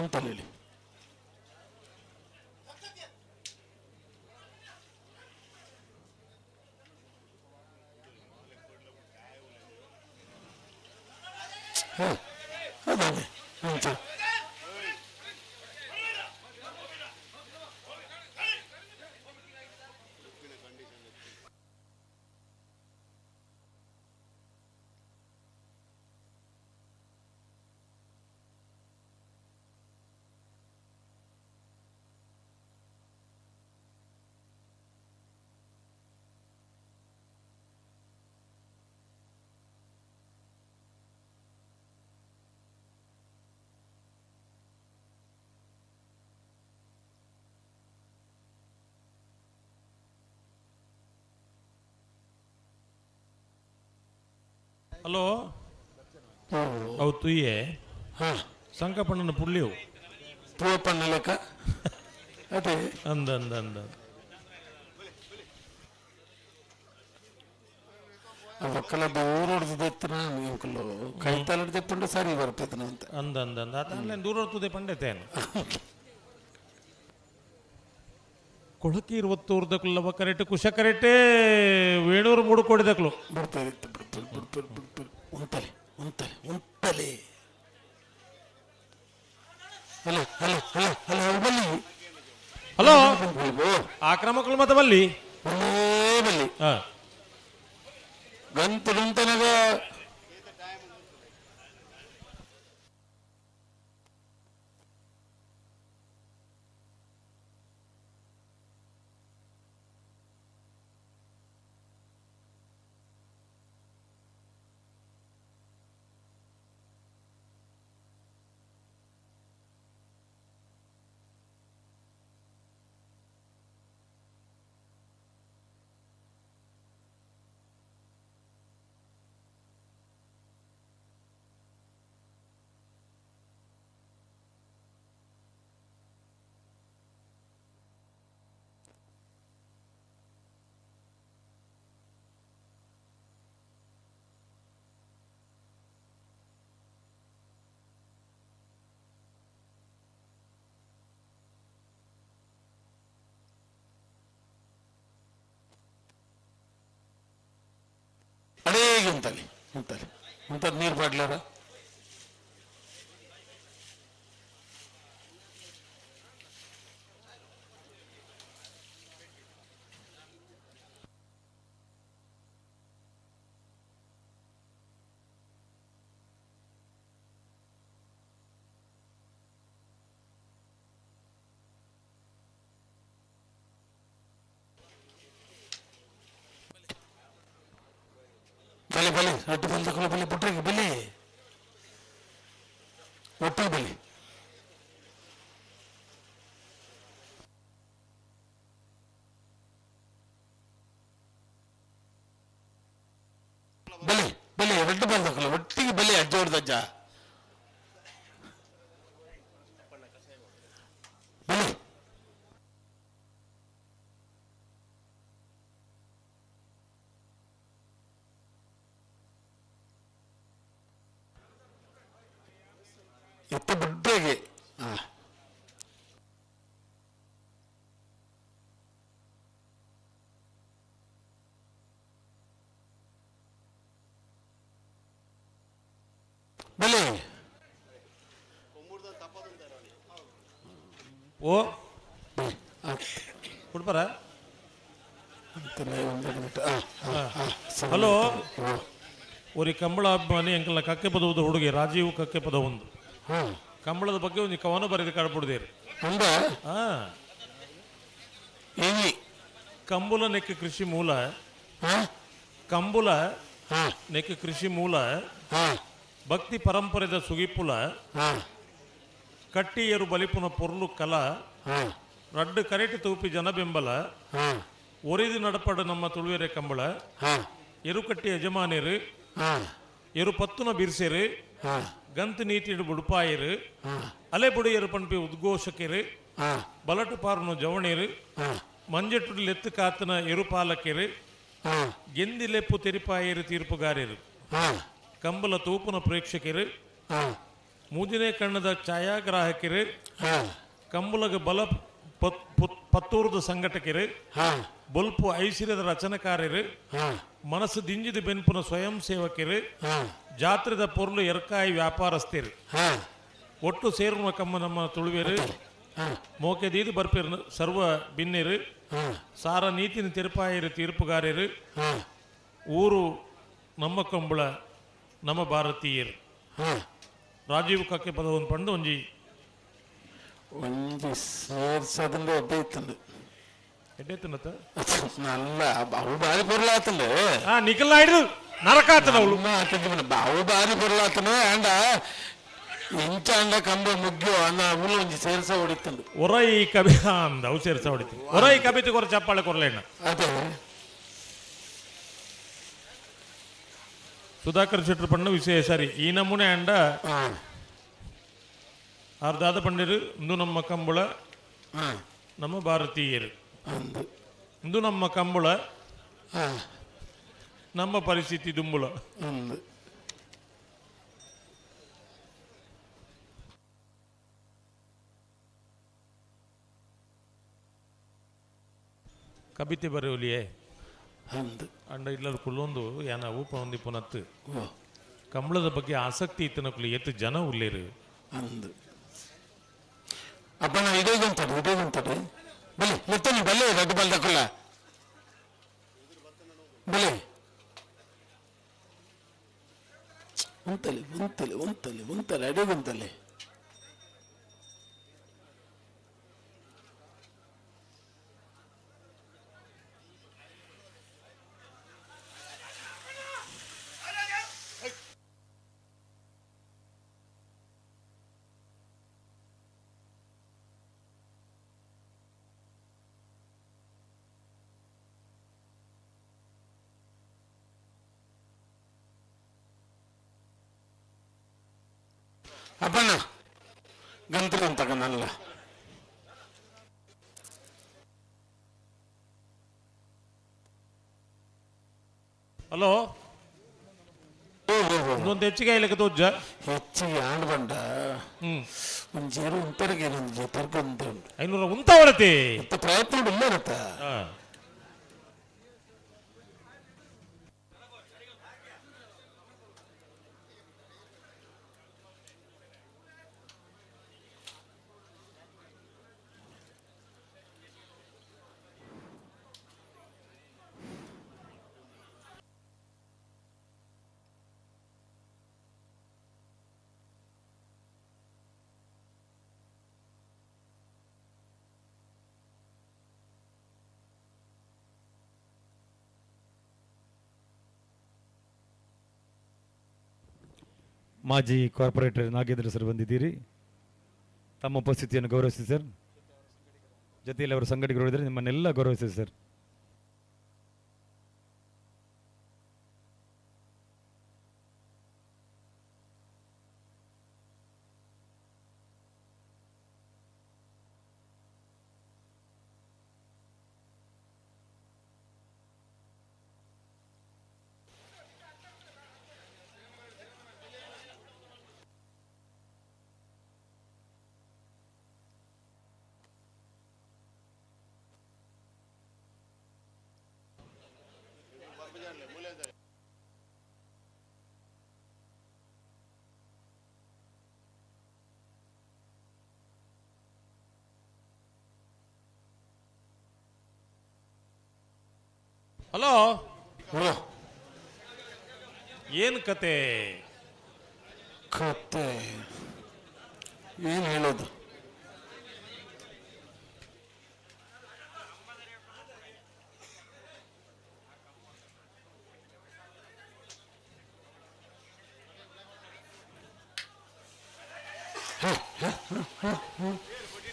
ಉಂಟಲ್ಲಿ. ಅದೇ ಉಂಟು. ಹಲೋ ಅವು ತುಯ್ಯೆ ಸಂಕಪಣ್ಣನ ಪುಳ್ಳಿಯವು ಪೂವಪ್ಪಣ್ಣ ಲೆಕ್ಕ ಅದೇ. ಅಂದ ಅಂದ ಅಂದ. ಒಕ್ಕಲ ದೂರ ಹೊಡೆದಿದ್ದೆತ್ತನ ಎಂಕುಲು ಕೈತಾಲಡ್ದೆಪ್ಪುಂಡು ಸರಿ ಬರ್ಪತನ ಅಂತ. ಅಂದ ಅಂದ ಅಂದ ಆತ ದೂರ ಹೊರ್ತದೆ ಪಂಡೆತೇನು ಕೊಳಕಿ ಇರುವತ್ತೂರ್ದಕ್ಲು ಲವ ಕರೆಕ್ಟ್ ಕುಶ ಕರೆಕ್ಟೇ ವೇಣೂರು ಮೂಡು ಕೊಡಿದಕ್ಲು. ಬಿಡ್ತಾರೆ ಬಿಡ್ತಾರೆ ಬಿಡ್ತಾರೆ ಬಿಡ್ತಾರೆ. ಉಂತಲೆ ಉಂತಲೆ ಉಂತಲೆ. ಹಲೋ ಹಲೋ ಹಲೋ ಹಲೋ ಬಲ್ಲಿ. ಹಲೋ ಆ ಕ್ರಮಕ್ಕಳು ಮತ್ತೆ ಬಲ್ಲಿ. ಬಲ್ಲಿ. ಹಾ. ಗಂತು ಗಂತನಗ. ಅಡೇಗೆ ಉಂತಲ್ಲಿ ಉಂತಲ್ಲಿ ಉಂತದ್ ನೀರು ಬಾಡ್ಲಾರ. ಬಲೆ ಬಲೆ ರೊಟ್ಟಿ ಬಲ್ ತಕೊಳ್ಳ ಬಲೆ ಪುಟ್ರಿಗೆ ಬಲೆ ಒಟ್ಟು ಬಲೆ. ಬಲೆ ಬಲೆ ರೊಟ್ಟಿ ಬಲ್ ತಕೊಳ್ಳ ಒಟ್ಟಿಗೆ ಬಲೆ ಅಜ್ಜ ಹೊಡ್ದ ಅಜ್ಜ ಬಲೆ. ಎತ್ತ ಬುಡ್ಡೆಗೆ. ಬಲೆ. ಓ ಕೊಡ್ಬಾರ. ಹಲೋ ಒರಿ ಕಂಬಳ ಅಭಿಮಾನಿ ಅಂಕಲ್ನ ಕಕ್ಕೆ ಪದವುದು ಹುಡುಗಿ ರಾಜೀವ್ ಕಕ್ಕೆ ಪದ ಒಂದು ಕಂಬಳದ ಬಗ್ಗೆ ಒಂದು ಕವನ ಬರೆದು ಕಾಡ್ಬಿಡ್ದೇರಿ. ಕಂಬುಲ ನೆಕ್ಕೆ ಕೃಷಿ ಮೂಲ, ಕಂಬುಲ ನೆಕ್ಕೆ ಕೃಷಿ ಮೂಲ, ಭಕ್ತಿ ಪರಂಪರೆದ ಸುಗಿಪುಲ, ಕಟ್ಟಿಯರು ಬಲಿಪುನ ಪೊರ್ಲು ಕಲ, ರಡ್ಡು ಕರೆಟಿ ತೂಪಿ ಜನ ಬೆಂಬಲ, ಒರಿದು ನಡಪಡು ನಮ್ಮ ತುಳುವೆರೆ ಕಂಬಳ, ಎರುಕಟ್ಟಿ ಯಜಮಾನಿರು, ಎರು ಪತ್ತುನ ಬಿರ್ಸೆರು, ಗಂತು ನೀತಿಡು ಬುಡುಪಾಯರು, ಅಲೆ ಬುಡಿಯರು ಪಂಪಿ ಉದ್ಘೋಷಕಿರು, ಬಲಟು ಪಾರುನು ಜವಣಿರು, ಮಂಜೆಟ್ಟು ಲೆತ್ತು ಕಾತನ ಎರುಪಾಲಕಿರು, ಗೆಂದಿ ಲೆಪ್ಪು ತೆರಿಪಾಯರು ತೀರ್ಪುಗಾರರು, ಕಂಬಲ ತೂಪುನ ಪ್ರೇಕ್ಷಕರು, ಮೂಜಿನೇ ಕಣ್ಣದ ಛಾಯಾಗ್ರಾಹಕರು, ಕಂಬುಲಗ ಬಲ ಪತ್ತೂರದ ಸಂಘಟಕರು, ಬೊಲ್ಪು ಐಸಿರದ ರಚನಕಾರರು, ಮನಸ್ಸು ದಿಂಜಿದ ಬೆನ್ಪುನ ಸ್ವಯಂ ಸೇವಕರು, ಜಾತ್ರೆದ ಪೊರ್ಲು ಎರ್ಕಾಯಿ ವ್ಯಾಪಾರಸ್ಥರು, ಒಟ್ಟು ಸೇರುವ ಕಮ್ಮ ನಮ್ಮ ತುಳುವೆರು, ಮೋಕೆ ದೀದು ಬರ್ಪಿರ್ ಸರ್ವ ಬಿನ್ನಿರು, ಸಾರ ನೀತಿನ ತಿರುಪಾಯರು ತೀರ್ಪುಗಾರರು, ಊರು ನಮ್ಮ ಕಂಬಳ ನಮ್ಮ ಭಾರತೀಯರು. ರಾಜೀವ್ ಕಕ್ಕೆ ಪದವನ್ನು ಪಂಡು ಒಂಜಿ ಒಂಜಿ ಸೇರ್ಸದಿಂದ ಎಡ್ಡೆ ಇತ್ತಂದು. ಎಡ್ಡೆ ತಿನ್ನತ್ತ? ನಲ್ಲ ಅವು ಬಾರಿ ಪೊರ್ಲಾತಂಡು. ನಿಖಲ್ ನಾಯ್ಡು ನರಕ ಆತನ ಅವಳು. ಅವು ಬಾರಿ ಪೊರ್ಲಾತನ ಅಂಡ ಇಂಚ ಅಂಡ ಕಂಬ ಮುಗ್ಯೋ ಅನ್ನ ಅವಳು ಒಂಜಿ ಸೇರ್ಸ ಹೊಡಿತಂಡು. ಒರ ಈ ಕವಿ ಅಂದ ಅವು ಸೇರ್ಸ ಹೊಡಿತು. ಒರ ಈ ಕವಿತೆ ಕೊರ ಚಪ್ಪಾಳೆ ಕೊರಲೇಣ. ಅದೇ. ಸುಧಾಕರ್ ಶೆಟ್ಟರು ಪಣ್ಣ ವಿಷಯ ಸರಿ ಈ ನಮೂನೆ ಅಂಡ ಆರ್ದಾದ ಪಂಡಿರು ಇಂದು ನಮ್ಮ ಕಂಬಳ ನಮ್ಮ ಭಾರತೀಯರು ಇಂದು ನಮ್ಮ ಕಂಬಳ ನಮ್ಮ ಪರಿಸ್ಥಿತಿ ದುಂಬುಳ. ಕಬಿತೆ ಬರೆಯೋಲಿಯೇ ಅಂಡ ಇಲ್ಲರ ಕುಲ್ಲೊಂದು ಯಾನ ಊಪ ಒಂದಿ ಪುನತ್ತು ಕಂಬಳದ ಬಗ್ಗೆ ಆಸಕ್ತಿ ಇತ್ತನಕುಲು ಎತ್ತು ಜನ ಉಲ್ಲೇರು ಅಂದು ಅಪ್ಪನ ಇದೇ ಗುಂತಡೆ ಇದೇ ಗುಂತಡೆ ಬಲಿ ಲೆತ್ತನಿ ಬಲ್ಲೆ ರಡ್ಡು ಬಲ್ದಕ್ಕಲ್ಲ ಬಲೆ ಉಂತಲೆ ಉಂತಲೆ ಉಂತಲೆ ಉಂತಲೆ ಅಡೆ ಗುಂತಲೆ ಅಪ್ಪಣ್ಣ ಗಂತ್ರ ಅಂತಕನಲ್ಲ. ಹಲೋ, ಒಂದೊಂದು ಹೆಚ್ಚಿಗೆ ಆಯ್ಲಿಕ್ಕೆ ತೋಜ್ಜ ಹೆಚ್ಚಿಗೆ ಆಂಡ್ ಬಂಡ ಒಂಜೇರು ಉಂತರಿಗೆ ಒಂಜಿ ತರ್ಕೊಂತ ಉಂಟು. 500 ಉಂತ ಹೊರತಿ ಪ್ರಯತ್ನ ಇಲ್ಲ ಇರುತ್ತ. ಮಾಜಿ ಕಾರ್ಪೊರೇಟರ್ ನಾಗೇಂದ್ರ ಸರ್ ಬಂದಿದ್ದೀರಿ, ತಮ್ಮ ಉಪಸ್ಥಿತಿಯನ್ನು ಗೌರವಿಸಿ ಸರ್. ಜೊತೆಯಲ್ಲಿ ಅವರ ಸಂಘಟಕರು ಇದ್ದರೆ ನಿಮ್ಮನ್ನೆಲ್ಲ ಗೌರವಿಸಿ ಸರ್. ಹಲೋ, ಏನ್ ಕತೆ? ಕತೆ ಏನ್ ಹೇಳೋದು?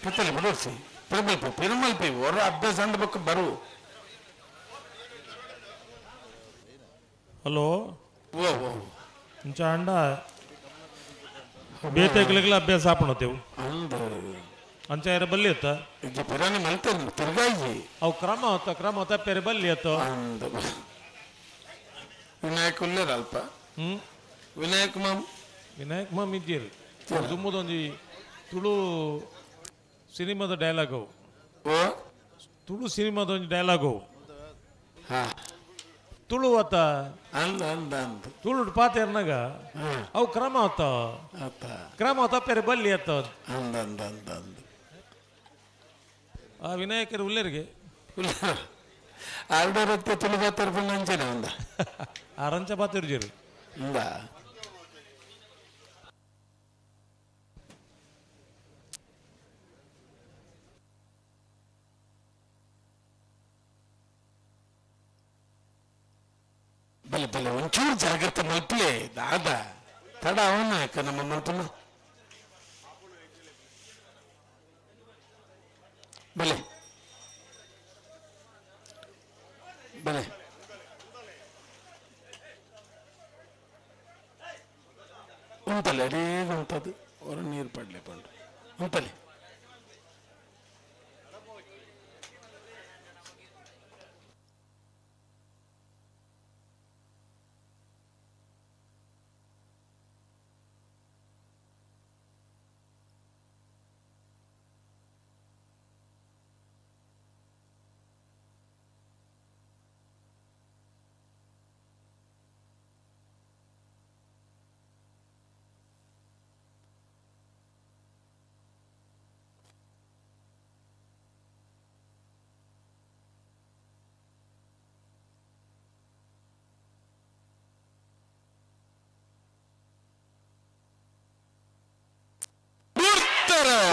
ಪತ್ತಲೆ ಬಡೋಸಿ ಪೆರುಮಲ್ಪಿ ಪೆರುಮಲ್ಪಿ ಹೊರ ಅಭ್ಯಾಸ ಅಂದ್ಬೇಕು ಬರು. ಹಲೋ, ಅಂಡ ಬೇತೆಗ್ಲಿಗೆಲ್ಲ ಅಭ್ಯಾಸ ಆಪಣತೇವು ಅಂಚ ಯಾರ ಬಲ್ಲಿ ಅತ್ತ ಅವು ಕ್ರಮ ಆತ ಕ್ರಮ ತಪ್ಪೇರೆ ಬಲ್ಲಿ ಅತ್ತ. ವಿನಾಯಕ್ ಉಲ್ಲೇರ ಅಲ್ಪ ವಿನಾಯಕ್ ಮಾಮ್ ವಿನಾಯಕ್ ಮಾಮ್ ಇದ್ದೀರಿ. ದುಮ್ಮದೊಂಜಿ ತುಳು ಸಿನಿಮಾದ ಡೈಲಾಗ್ ಅವು, ತುಳು ಸಿನಿಮಾದ ಒಂಜಿ ಡೈಲಾಗ್ ಅವು. ತುಳು ಆತ ತುಳು ಪಾತೆರ್ನಾಗ ಅವು ಕ್ರಮ ಆತ ಕ್ರಮ ತಪ್ಪೇರೆ ಬಲ್ಲಿ ಅತ್ತ. ಆ ವಿನಾಯಕರು ಉಲ್ಲೇರಿಗೆ ತುಳು ಬಾತರ್ ಆರಂಚ ಬಾತಿರ್ಜಿರು. ಬಲೆ ಬಲೆ ಒಂಚೂರು ಜಾಗ್ರತೆ ಮಲ್ಪಲೆ ದಾದ ತಡ ಅವನ ಯಾಕ ನಮ್ಮ ಮಲ್ಪನ ಬಲೆ ಬಲೆ. ಉಂತಲೆ ಅಡೇಗ ಉಂಟದು ಹೊರ ನೀರು ಪಡ್ಲೆ ಪಂಡು ಉಂತಲೆ.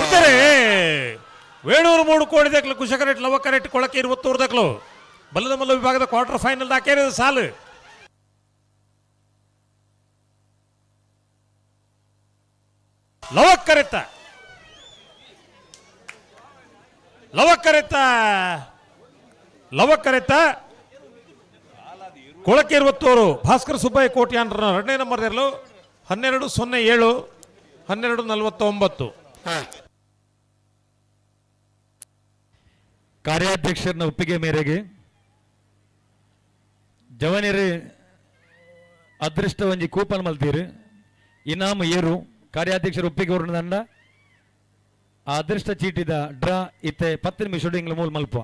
ಉತ್ತರೆ ವೇಣೂರು ಮೂಡು ಕೋಡಿ ದಕ್ಲು ಕುಶಕರೆಟ್ ಲವಕರೆಟ್ ಕೊಳಕೆ ಇರುವತ್ತೂರು ದಕ್ಲು ಬಲ್ಲದ ಮಲ್ಲ ವಿಭಾಗದ ಕ್ವಾರ್ಟರ್ ಫೈನಲ್ ದಾಕೇರಿದ ಸಾಲು. ಲವಕ್ಕರೆತ್ತ ಲವಕ್ಕರೆತ್ತ ಲವಕ್ಕರೆತ್ತ ಕೊಳಕೆ ಇರುವತ್ತೂರು ಭಾಸ್ಕರ್ ಸುಬ್ಬಯ್ಯ ಕೋಟ್ಯಾನ್ರ ಎರಡನೇ ನಂಬರ್ ಇರಲು 12.07 12.49. ಕಾರ್ಯಾಧ್ಯಕ್ಷರನ್ನ ಒಪ್ಪಿಗೆ ಮೇರೆಗೆ ಜವನಿರು ಅದೃಷ್ಟ ಒಂಜಿ ಕೂಪನ್ ಮಲ್ತೀರು ಇನಾಮು ಏರು ಕಾರ್ಯಾಧ್ಯಕ್ಷರ ಒಪ್ಪಿಗೆ ದಂಡ ಆ ಅದೃಷ್ಟ ಚೀಟಿದ ಡ್ರಾ ಇತ್ತೆ 10 ನಿಮಿಷ ಇಂಗ್ಲ ಮೂಲ ಮಲ್ಪ.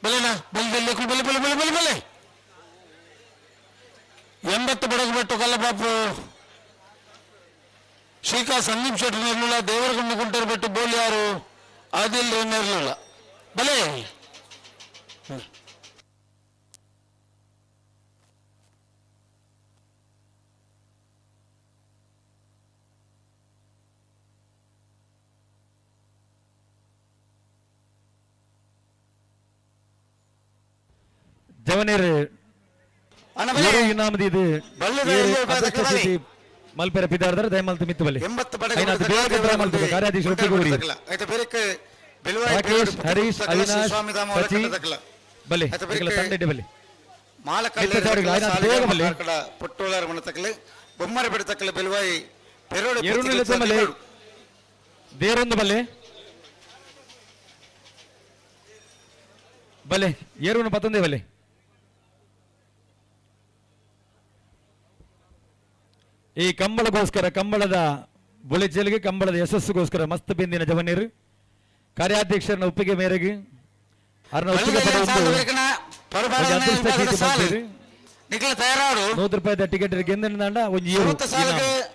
ಬಲೆನಾ ಬಲೆ ಬಲೆ ಬಲೆ ಬಲೆ ಬಲೆ ಬಲೆ ಬಲೆ 80 ಬಡಗಬೆಟ್ಟು ಕಲ್ಲಬಾಪು ಶ್ರೀಕಾ ಸಂದೀಪ್ ಶೆಟ್ಟಿ ಇರಲಿಲ್ಲ, ದೇವರಗುಂಡು ಕುಂಟರ್ ಬೆಟ್ಟು ಬೋಲಿಯಾರು ಆದಿಲ್ ಇರಲಿಲ್ಲ. ಬಲೆ ಜವನೇರು ಅಣ್ಣ ಬಲೆ. ಏರು ಇನಾಮದ ಇದು ಬಲ್ಲದ ಏರು ಎಲ್ಲಿ ಹೋಗ್ಬೇಕು ಅದೃಷ್ಟ ಬಲೆ. ಚೀಟಿ ಮಲ್ಪೆರ ಪಿದಾರ್ದರ ದಯಮಲ್ತು ಮಿತ್ತು ಬಲೆ. 80 ಬಡಗ ಐನಾತ್ ಬೇಗ ಡ್ರಾ ಮಲ್ಪುಗ ಕಾರ್ಯಾಧ್ಯಕ್ಷರು ಒಪ್ಪಿಗೆ ಕೊಡಿ. ಆಯ್ತು ಬೇರೆ ಬೆಳುವಾಯಿ ರಾಕೇಶ್, ಹರೀಶ್, ಅವಿನಾಶ್, ಸ್ವಾಮಿ ಧಾಮ ಸಚಿ, ತಕಲ. ಬಲೆ ಆಯ್ತು ಇಕಲ ಬೇರೆ ತಂಡ ಇಡ್ಡೆ ಬಲೆ. ಮಾಲಕಲ್ಲೇರು ಮಿತ್ತ ಚಾಡಿಗಳು, ಐನಾತ್ ಬೇಗ ಬಲೆ. ಪೊಟ್ಟೋಳಾರ ಮಣ ತಕಲೆ ಬೊಮ್ಮರ ಬಿಡ ತಕಲೆ ಬೆಳುವಾಯಿ ಪೆರೋಡು ಏರುನು ಇಲ್ಲ ಬಲೆ. ದೇರೊಂದು ಬಲೆ ಬಲೆ ಏರುನು ಪತ್ತೊಂದೇ ಬಲೆ. ಈ ಕಂಬಳಗೋಸ್ಕರ ಕಂಬಳದ ಬುಳೆಚೆಲಿಗೆ ಕಂಬಳದ ಯಶಸ್ಸುಗೋಸ್ಕರ ಮಸ್ತ್ ಬಿಂದಿನ ಜವನೀರು ಕಾರ್ಯಾಧ್ಯಕ್ಷರನ್ನ ಒಪ್ಪಿಗೆ ಮೇರೆಗೆ ಅರ್ನ ಒಪ್ಪಿಗೆ ಪಡೆದು ಒಂಜಿ ಅದೃಷ್ಟ ಚೀಟಿ ಮಲ್ಪೆರ್. ನಿಖಿಲ ತಯಾರಾಡು 100 ರೂಪಾಯಿದ ಟಿಕೆಟ್ ಗೆಂದಿನ ಒಂಜಿ ಏರು ಸುರುತ ಸಾಲಗೆ ಇನಾಮ್.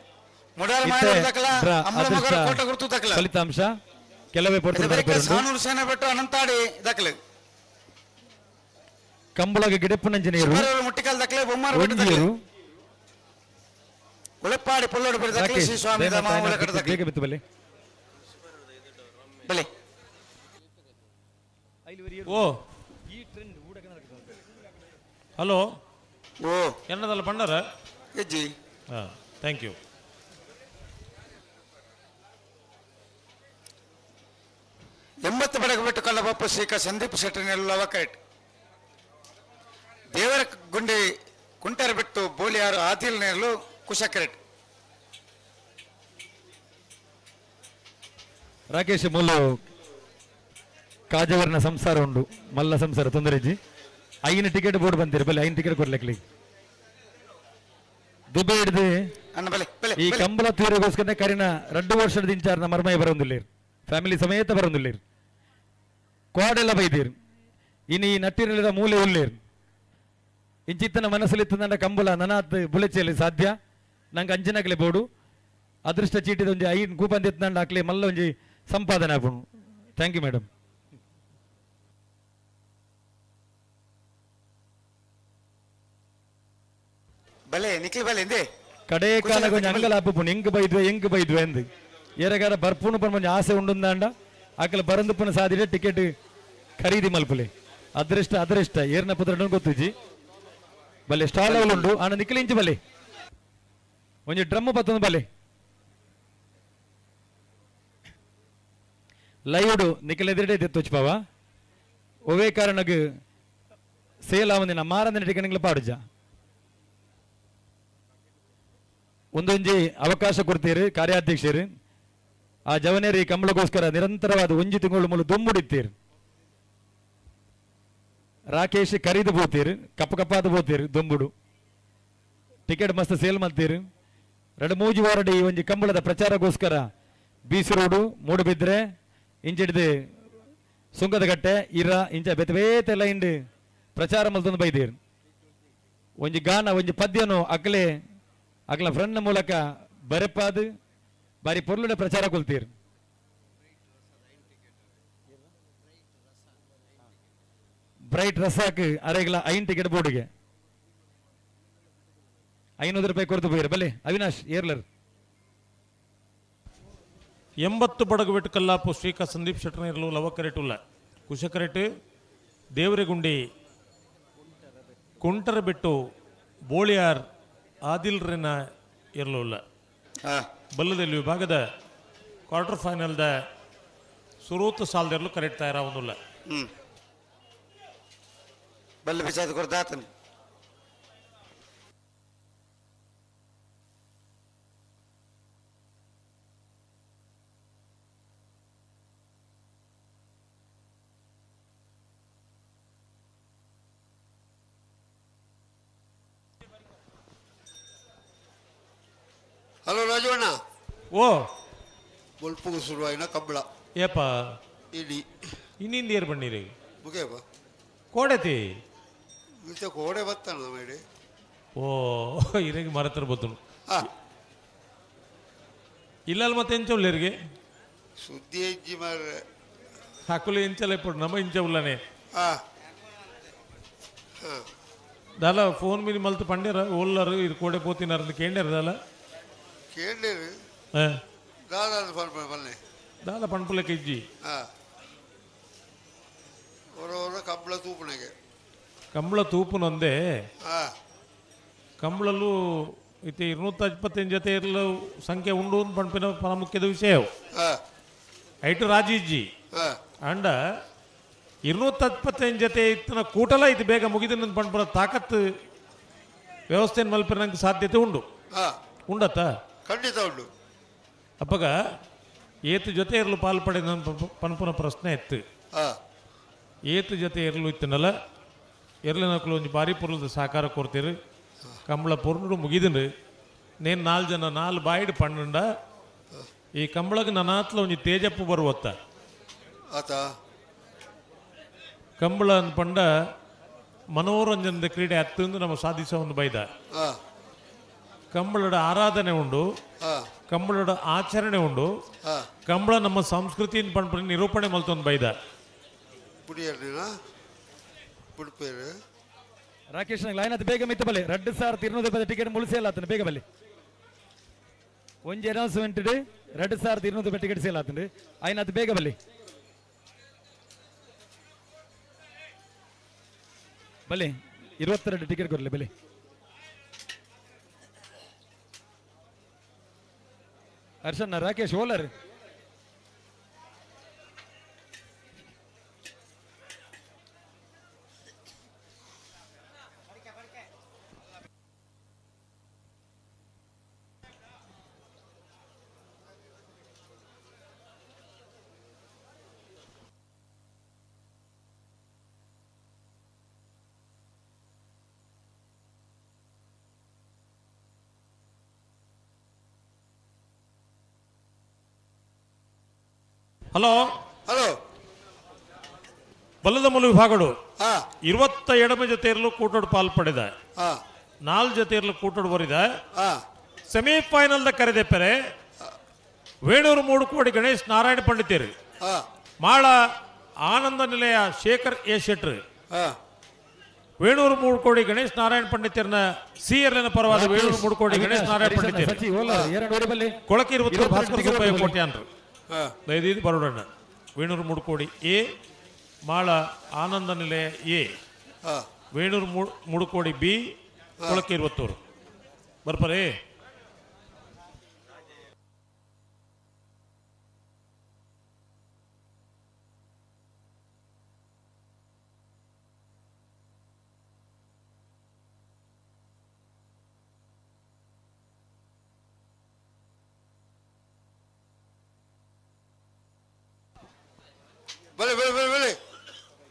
ಮುಡಾರ ಇತ್ತೆ ಮಾಯನೂರು ತಕಲ ಡ್ರಾ ಅಮ್ಮಲ ಅದೃಷ್ಟ ಮಗರ ಕೋಟ ಗುರುತು ತಕಲ. ಫಲಿತಾಂಶ ಕೆಲವೇ ಪೊರ್ತುಡು ಬೇರೆ ಬರ್ಪೆರುಂಡು. ಸಾನೂರು ಸೇನೆ ಬಿಟ್ಟು ಅನಂತಾಡಿ ದಾಖಲೆ ಕಂಬಳಗ ಗಿಡಪ್ಪನಂಜನೇರು ಸುಮಾರು ಮುಟ್ಟಿಕಾಲ್ ದಾಖಲೆ ಬೊಮ್ಮಾರ ಬಿಟ್ಟು ಒಂಜಿ ದಾಖಲೆ ಏರು. ಉಳೆಪ್ಪಾಡಿ ಪೊಲ್ಲೋಡು ಬಿಟ್ಟು ದಾಖಲೆ ರಾಕೇಶ್ ಶ್ರೀ ಸ್ವಾಮಿ ದಯಮಾಡಿ ಧಾಮ ತಾಯಿನ ಒಳಗಡೆ ದಾಖಲೆ. ಬೇಗ ಬಿತ್ತು ಬಲೆ. ಬಲೆ. ಓ ಹಲೋ ಓ ಎನ್ನದಲ್ಲ ಪಂಡರ ಹೆಜ್ಜಿ ಹಾಂ thank you. 80 ಬಡಗ ಬಿಟ್ಟು ಕಲ್ಲಬಪ್ಪ ಶ್ರೀಕ ಸಂದೀಪ್ ಶೆಟ್ಟರ್ನೆಲ್ಲ ಕರೆಕ್ಟ್ ದೇವರ ಗುಂಡಿ ಕುಂಟರ ಬಿಟ್ಟು ಬೋಲಿಯಾರು ಆದಿಲ್ ನೇರಲು ಕುಶ ಕರೆಕ್ಟ್. ರಾಕೇಶ್ ಮೂಲು ಕಾಜವರ್ನ ಸಂಸಾರ ಉಂಡು ಮಲ್ಲ ಸಂಸಾರ ತೊಂದರೆಜಿ ಐನ ಟಿಕೆಟ್ ಬೋರ್ಡ್ ಬಂದಿರ ಬಲೆ ಐನ ಟಿಕೆಟ್ ಕೊಡ್ಲಕ್ಲಿ ದುಬೈ ಹಿಡ್ದು ಅಣ್ಣ ಬಲೆ ಬಲೆ ಈ ಬಲೆ. ಕಂಬಳ ತೀರಗೋಸ್ಕರ ಕರಿನ 2 ವರ್ಷದ ಇಂಚಾರ್ನ ಮರ್ಮಯ ಬರೋದಿಲ್ಲೇರು ಫ್ಯಾಮಿಲಿ ಸಮೇತ ಬರೋದಿಲ್ಲೇರು ಕ್ವಾಡೆಲ್ಲ ಬೈದೀರು ಇನ್ನು ಈ ನಟ್ಟಿರಲಿದ ಮೂಲೆ ಉಲ್ಲೇರು ಇಂಚಿತ್ತನ ಮನಸ್ಸಲ್ಲಿ ಕಂಬಳ ನನಾತ್ ಬುಲೆಚೆಯಲ್ಲಿ ಸಾಧ್ಯ ನಂಗೆ ಅಂಜನಗಲೆ ಬೋಡು ಅದೃಷ್ಟ ಚೀಟಿದ ಒಂಜಿ ಐನ್ ಕೂಪನ್ ಎತ್ನಂಡ ಹಾಕ್ಲಿ ಮಲ್ಲ ಒಂಜಿ ಸಂಪಾದನೆ ಆಪುಂಡು. Thank you madam. ಬಲೆ ನಿಖಿಲ್ ಬಲೆ ಎಂದೇ ಕಡೆ ಕಾಲ ಕೊಂಚ ಅಂಗಲ ಆಪುಪುಂಡು ಎಂಗ್ ಬೈದ್ವೆ ಎಂಗ್ ಬೈದ್ವೆ ಅಂದು ಏರಗಾರ ಬರ್ಪುನು ಪನ್ ಒಂಜಿ ಆಸೆ ಉಂಡುಂದಾಂಡ ಅಕಲ ಬರಂದುಪ್ಪನ ಸಾದಿಡೆ ಟಿಕೆಟ್ ಖರೀದಿ ಮಲ್ಪುಲೆ ಅದೃಷ್ಟ ಅದೃಷ್ಟ ಏರ್ನ ಪುತ್ರ ಗೊತ್ತುಜಿ ಬಲೆ ಸ್ಟಾಲ್ ಉಂಡು ಆನ ನಿಖಿಲ್ ಇಂಚು ಬಲೆ ಒಂಜಿ ಡ್ರಮ್ ಪತ್ತೊಂದು ಬಲೆ ಲೈವ್ಡು ನಿಖಿಲ್ ಎದುರುಡೆ ದೆತ್ತೊಚ್ಚು ಪಾವ. ಒವೇ ಕಾರಣಗ್ ಸೇಲ್ ಆವಂದಿನ ಮಾರಂದಿನ ಟಿಕೆಟ್ ಪಾಡುಜ. ಒಂದೊಂಜಿ ಅವಕಾಶ ಕೊಡ್ತೀರಿ ಕಾರ್ಯಾಧ್ಯಕ್ಷರು. ಆ ಜವನೇರಿ ಕಂಬಳಗೋಸ್ಕರ ನಿರಂತರವಾದ ಒಂಜಿ ತಿಂಗಳು ಮೂಲ ದುಮ್ಮುಡಿತ್ತೀರಿ. ರಾಕೇಶ್ ಕರೀದು ಪೋತೀರಿ, ಕಪ್ಪ ಕಪ್ಪಾದ ಪೋತೀರಿ ದುಂಬುಡು. ಟಿಕೆಟ್ ಮಸ್ತ್ ಸೇಲ್ ಮಾಡ್ತೀರಿ. ಎರಡು ಮೂಜಿ ವಾರಡಿ ಒಂಜಿ ಕಂಬಳದ ಪ್ರಚಾರಗೋಸ್ಕರ ಬೀಸು ರೋಡು ಮೂಡುಬಿದ್ರೆ ಇಂಚಿಡ್ದು ಸುಂಕದಕಟ್ಟೆ ಇರ ಇಂಚ ಬೇತೆ ಬೇತೆ ಲೈನ್ ಪ್ರಚಾರ ಮಲ್ತೊಂದು ಬೈದೀರ್. ಒಂಜಿ ಗಾನ ಒಂಜಿ ಪದ್ಯನು ಅಕ್ಲೆ ಅಕ್ಲ ಫ್ರೆಂಡ್ ಮೂಲಕ ಬರೆಪಾದು ಬಾರಿ ಪೊರ್ಲುಡೆ ಪ್ರಚಾರ ಕೊಲ್ತೀರ್. ಬ್ರೈಟ್ ರಸಾಕ್ ಅರೆಗ್ಲ ಐನ್ ಟಿಕೆಟ್ ಬೋರ್ಡ್ಗೆ 500 ರೂಪಾಯಿ ಕೊರತು ಪೋಯಿರ. ಬಲೆ ಅವಿನಾಶ್ ಏರ್ಲರ್. 80 ಬಡಗು ಬೆಟ್ಟು ಕಲ್ಲಾಪು ಶ್ರೀಕಾ ಸಂದೀಪ್ ಶೆಟ್ಟರ್ ಲವಕರೆಟುಲ್ಲ ಕುಶಕರೆಟ್ ದೇವರೆಗುಂಡಿ ಕುಂಟರ ಬೆಟ್ಟು ಬೋಳಿಯಾರ್ ಆದಿಲ್ರಿನ ಇರಲಿಲ್ಲ. ಬಲ್ಲದಲ್ಲಿ ವಿಭಾಗದ ಕ್ವಾರ್ಟರ್ ಫೈನಲ್ದ ಸುರೂತ ಸಾಲದಿರಲು ಕರೆಕ್ಟ್ ತಯಾರಾವೊಂದುಲ್ಲ. ಬಲ್ಲ ಬಿಸಾದ ಕೊರ್ದಾತನು. ಹಲೋ ರಾಜವಣ್ಣ. ಓ. ಬೊಲ್ಪುಗು ಶುರುವಾಯಿನ ಕಂಬಳ. ಏಪ? ಇಡಿ. ಇನ್ನಿಂದ ಏರ್ ಬನ್ನಿರಿ. ಮುಗಿಯಪ್ಪ. ಕೋಡೆತಿ? ಇತ್ತ ಕೋಡೆ ಬತ್ತಾನ ಮೇಡಿ. ಓ, ಇರಗೆ ಮರತರ ಬತ್ತನು ಇಲ್ಲ. ಮತ್ತೆ ಎಂಚ ಉಲ್ಲೇರಿಗೆ? ಸುದ್ದಿ ಹೆಜ್ಜಿ ಮಾರ್ರೆ. ಹಾಕುಲಿ ಎಂಚಲ ಇಪ್ಪಡು ನಮ್ಮ ಇಂಚ ಉಲ್ಲನೆ. ಹಾಂ. ದಾಲ ಫೋನ್ ಮೀನಿ ಮಲ್ತು ಪಂಡ್ಯಾರ ಓಲ್ಲರು ಇದು ಕೋಡೆ ಪೋತಿನಾರ ಅಂತ ಕೇಂಡ್ಯಾರ ದಾಲ? ಕೇಂಡೇರು. ದಾದ ಫೋನ್ ಬನ್ನಿ. ದಾಲ ಪಣ್ಪುಲಕ್ಕೆ ಇಜ್ಜಿ. ಹಾಂ, ಹೊರ ಹೊರ ಕಂಬಳ ತೂಪುನೆಗೆ. ಕಂಬಳ ತೂಪುನೊಂದೇ. ಹಾಂ. ಕಂಬಳಲ್ಲೂ ಇತ್ತೆ 225 ಜೊತೆ ಇರಲು ಸಂಖ್ಯೆ ಉಂಡು ಅಂತ ಪಣ್ಪಿನ ಪ್ರಾಮುಖ್ಯದ ವಿಷಯ. ಹಾಂ. ಐಟು ರಾಜಿ ಇಜ್ಜಿ. ಹಾಂ. ಅಂಡ 225 ಜೊತೆ ಇತ್ತನ ಕೂಟಲ ಇದು ಬೇಗ ಮುಗಿದ ಪಣ್ಪುನ ತಾಕತ್ತು ವ್ಯವಸ್ಥೆಯನ್ನು ಮಲ್ಪಿನಂಗೆ ಸಾಧ್ಯತೆ ಉಂಡು. ಹಾಂ. ಉಂಡತ್ತ? ಖಂಡಿತ ಉಂಡು. ಅಪ್ಪಗ ಏತು ಜೊತೆ ಇರಲು ಪಾಲ್ ಪಡೆದ ಪನ್ಪುನ ಪ್ರಶ್ನೆ ಇತ್ತು. ಹಾಂ. ಏತು ಜೊತೆ ಇರಲು ಇತ್ತನಲ್ಲ ಎರ್ಲಿನಕ್ಲು ಒಂಜಿ ಬಾರಿ ಪೊರ್ಲದ ಸಹಕಾರ ಕೊಡ್ತೀರಿ. ಕಂಬಳ ಪೊರ್ಲು ಮುಗಿದಿಂಡು ನೇನು ನಾಲ್ ಜನ ನಾಲ್ ಬಾಯಿಡ್ ಪಂಡ ಈ ಕಂಬಳಗ್ ನನಾತ್ಲ ಒಂಜಿ ತೇಜಪ್ಪು ಬರುವತ್ತ. ಆತ. ಕಂಬಳ ಪಂಡ ಮನೋರಂಜನದ ಕ್ರೀಡೆ ಅತ್ತಂದು ನಮ್ಮ ಸಾಧಿಸೋ ಒಂದು ಬೈದ. ಹಾಂ. ಕಂಬಳದ ಆರಾಧನೆ ಉಂಡು, ಹಾಂ. ಕಂಬಳದ ಆಚರಣೆ ಉಂಡು. ಹಾಂ. ಕಂಬಳ ನಮ್ಮ ಸಂಸ್ಕೃತಿ ಪಂಡ ನಿರೂಪಣೆ ಮಲ್ತೊಂದು ಬೈದ. ಪುಡಿಪೇರು. ರಾಕೇಶ್ ಲೈನ್ ಅದು ಬೇಗ ಮಿತ್ತ ಬಲೆ. 2200 ರೂಪಾಯಿ ಟಿಕೆಟ್ ಮುಳಿಸೇ ಆತನ ಬೇಗ ಬಲೆ. ಒಂಜಿ ಅನೌನ್ಸ್ಮೆಂಟ್ 2200 ರೂಪಾಯಿ ಟಿಕೆಟ್ ಸೇಲ್ ಆತಂಡು ಆಯ್ನ ಅದು ಬೇಗ ಬಲ್ಲಿ ಬಲೆ. 22 ಟಿಕೆಟ್ ಕೊರಲಿ ಬಲೆ. ಹರ್ಷಣ್ಣ ರಾಕೇಶ್ ಓಲರ್. ಹಲೋ. ಹಲೋ. ಬಲ್ಲದ ಮುಲು ವಿಭಾಗಡು ಹಾಂ. 20 ಎಡಮ ಜೊತೆ ಇರಲು ಕೂಟೋಡು ಪಾಲ್ ಪಡೆದ. ಹಾಂ. ನಾಲ್ ಜೊತೆ ಇರಲು ಕೂಟೋಡು ಬರಿದ. ಹಾಂ. ಸೆಮಿಫೈನಲ್ದ ಕರೆದೆ ಪೆರೆ ವೇಣೂರು ಮೂಡುಕೋಡಿ ಗಣೇಶ್ ನಾರಾಯಣ ಪಂಡಿತೇರು, ಹಾಂ. ಮಾಳ ಆನಂದ ನಿಲಯ ಶೇಖರ್ ಎ ಶೆಟ್ರು. ಹಾಂ. ವೇಣೂರು ಮೂಡುಕೋಡಿ ಗಣೇಶ್ ನಾರಾಯಣ ಪಂಡಿತರನ ಸಿ ಎರ್ಲಿನ ಪರವಾದ ವೇಣೂರು ಮೂಡುಕೋಡಿ ಗಣೇಶ್ ನಾರಾಯಣ ಪಂಡಿತರು, ಕೊಳಕೆ ಇರುವತ್ತು ಭಾಸ್ಕರ ಸುಬ್ಬಯ್ಯ ಕೋಟ್ಯಾನ್ರು. ಹಾಂ. ದಯದೀದು ಬರೋಡಣ್ಣ. ವೇಣೂರು ಮೂಡುಕೋಡಿ ಎ, ಮಾಳ ಆನಂದ ನಿಲಯ ಎ, ಹಾಂ. ವೇಣೂರು ಮೂಡುಕೋಡಿ ಬಿ, ಕೊಳಕೆ ಇರುವತ್ತೂರು ಬರ್ಪರೇ. ಬಲೆ ಬಲೆ ಬಲೆ ಬಲೆ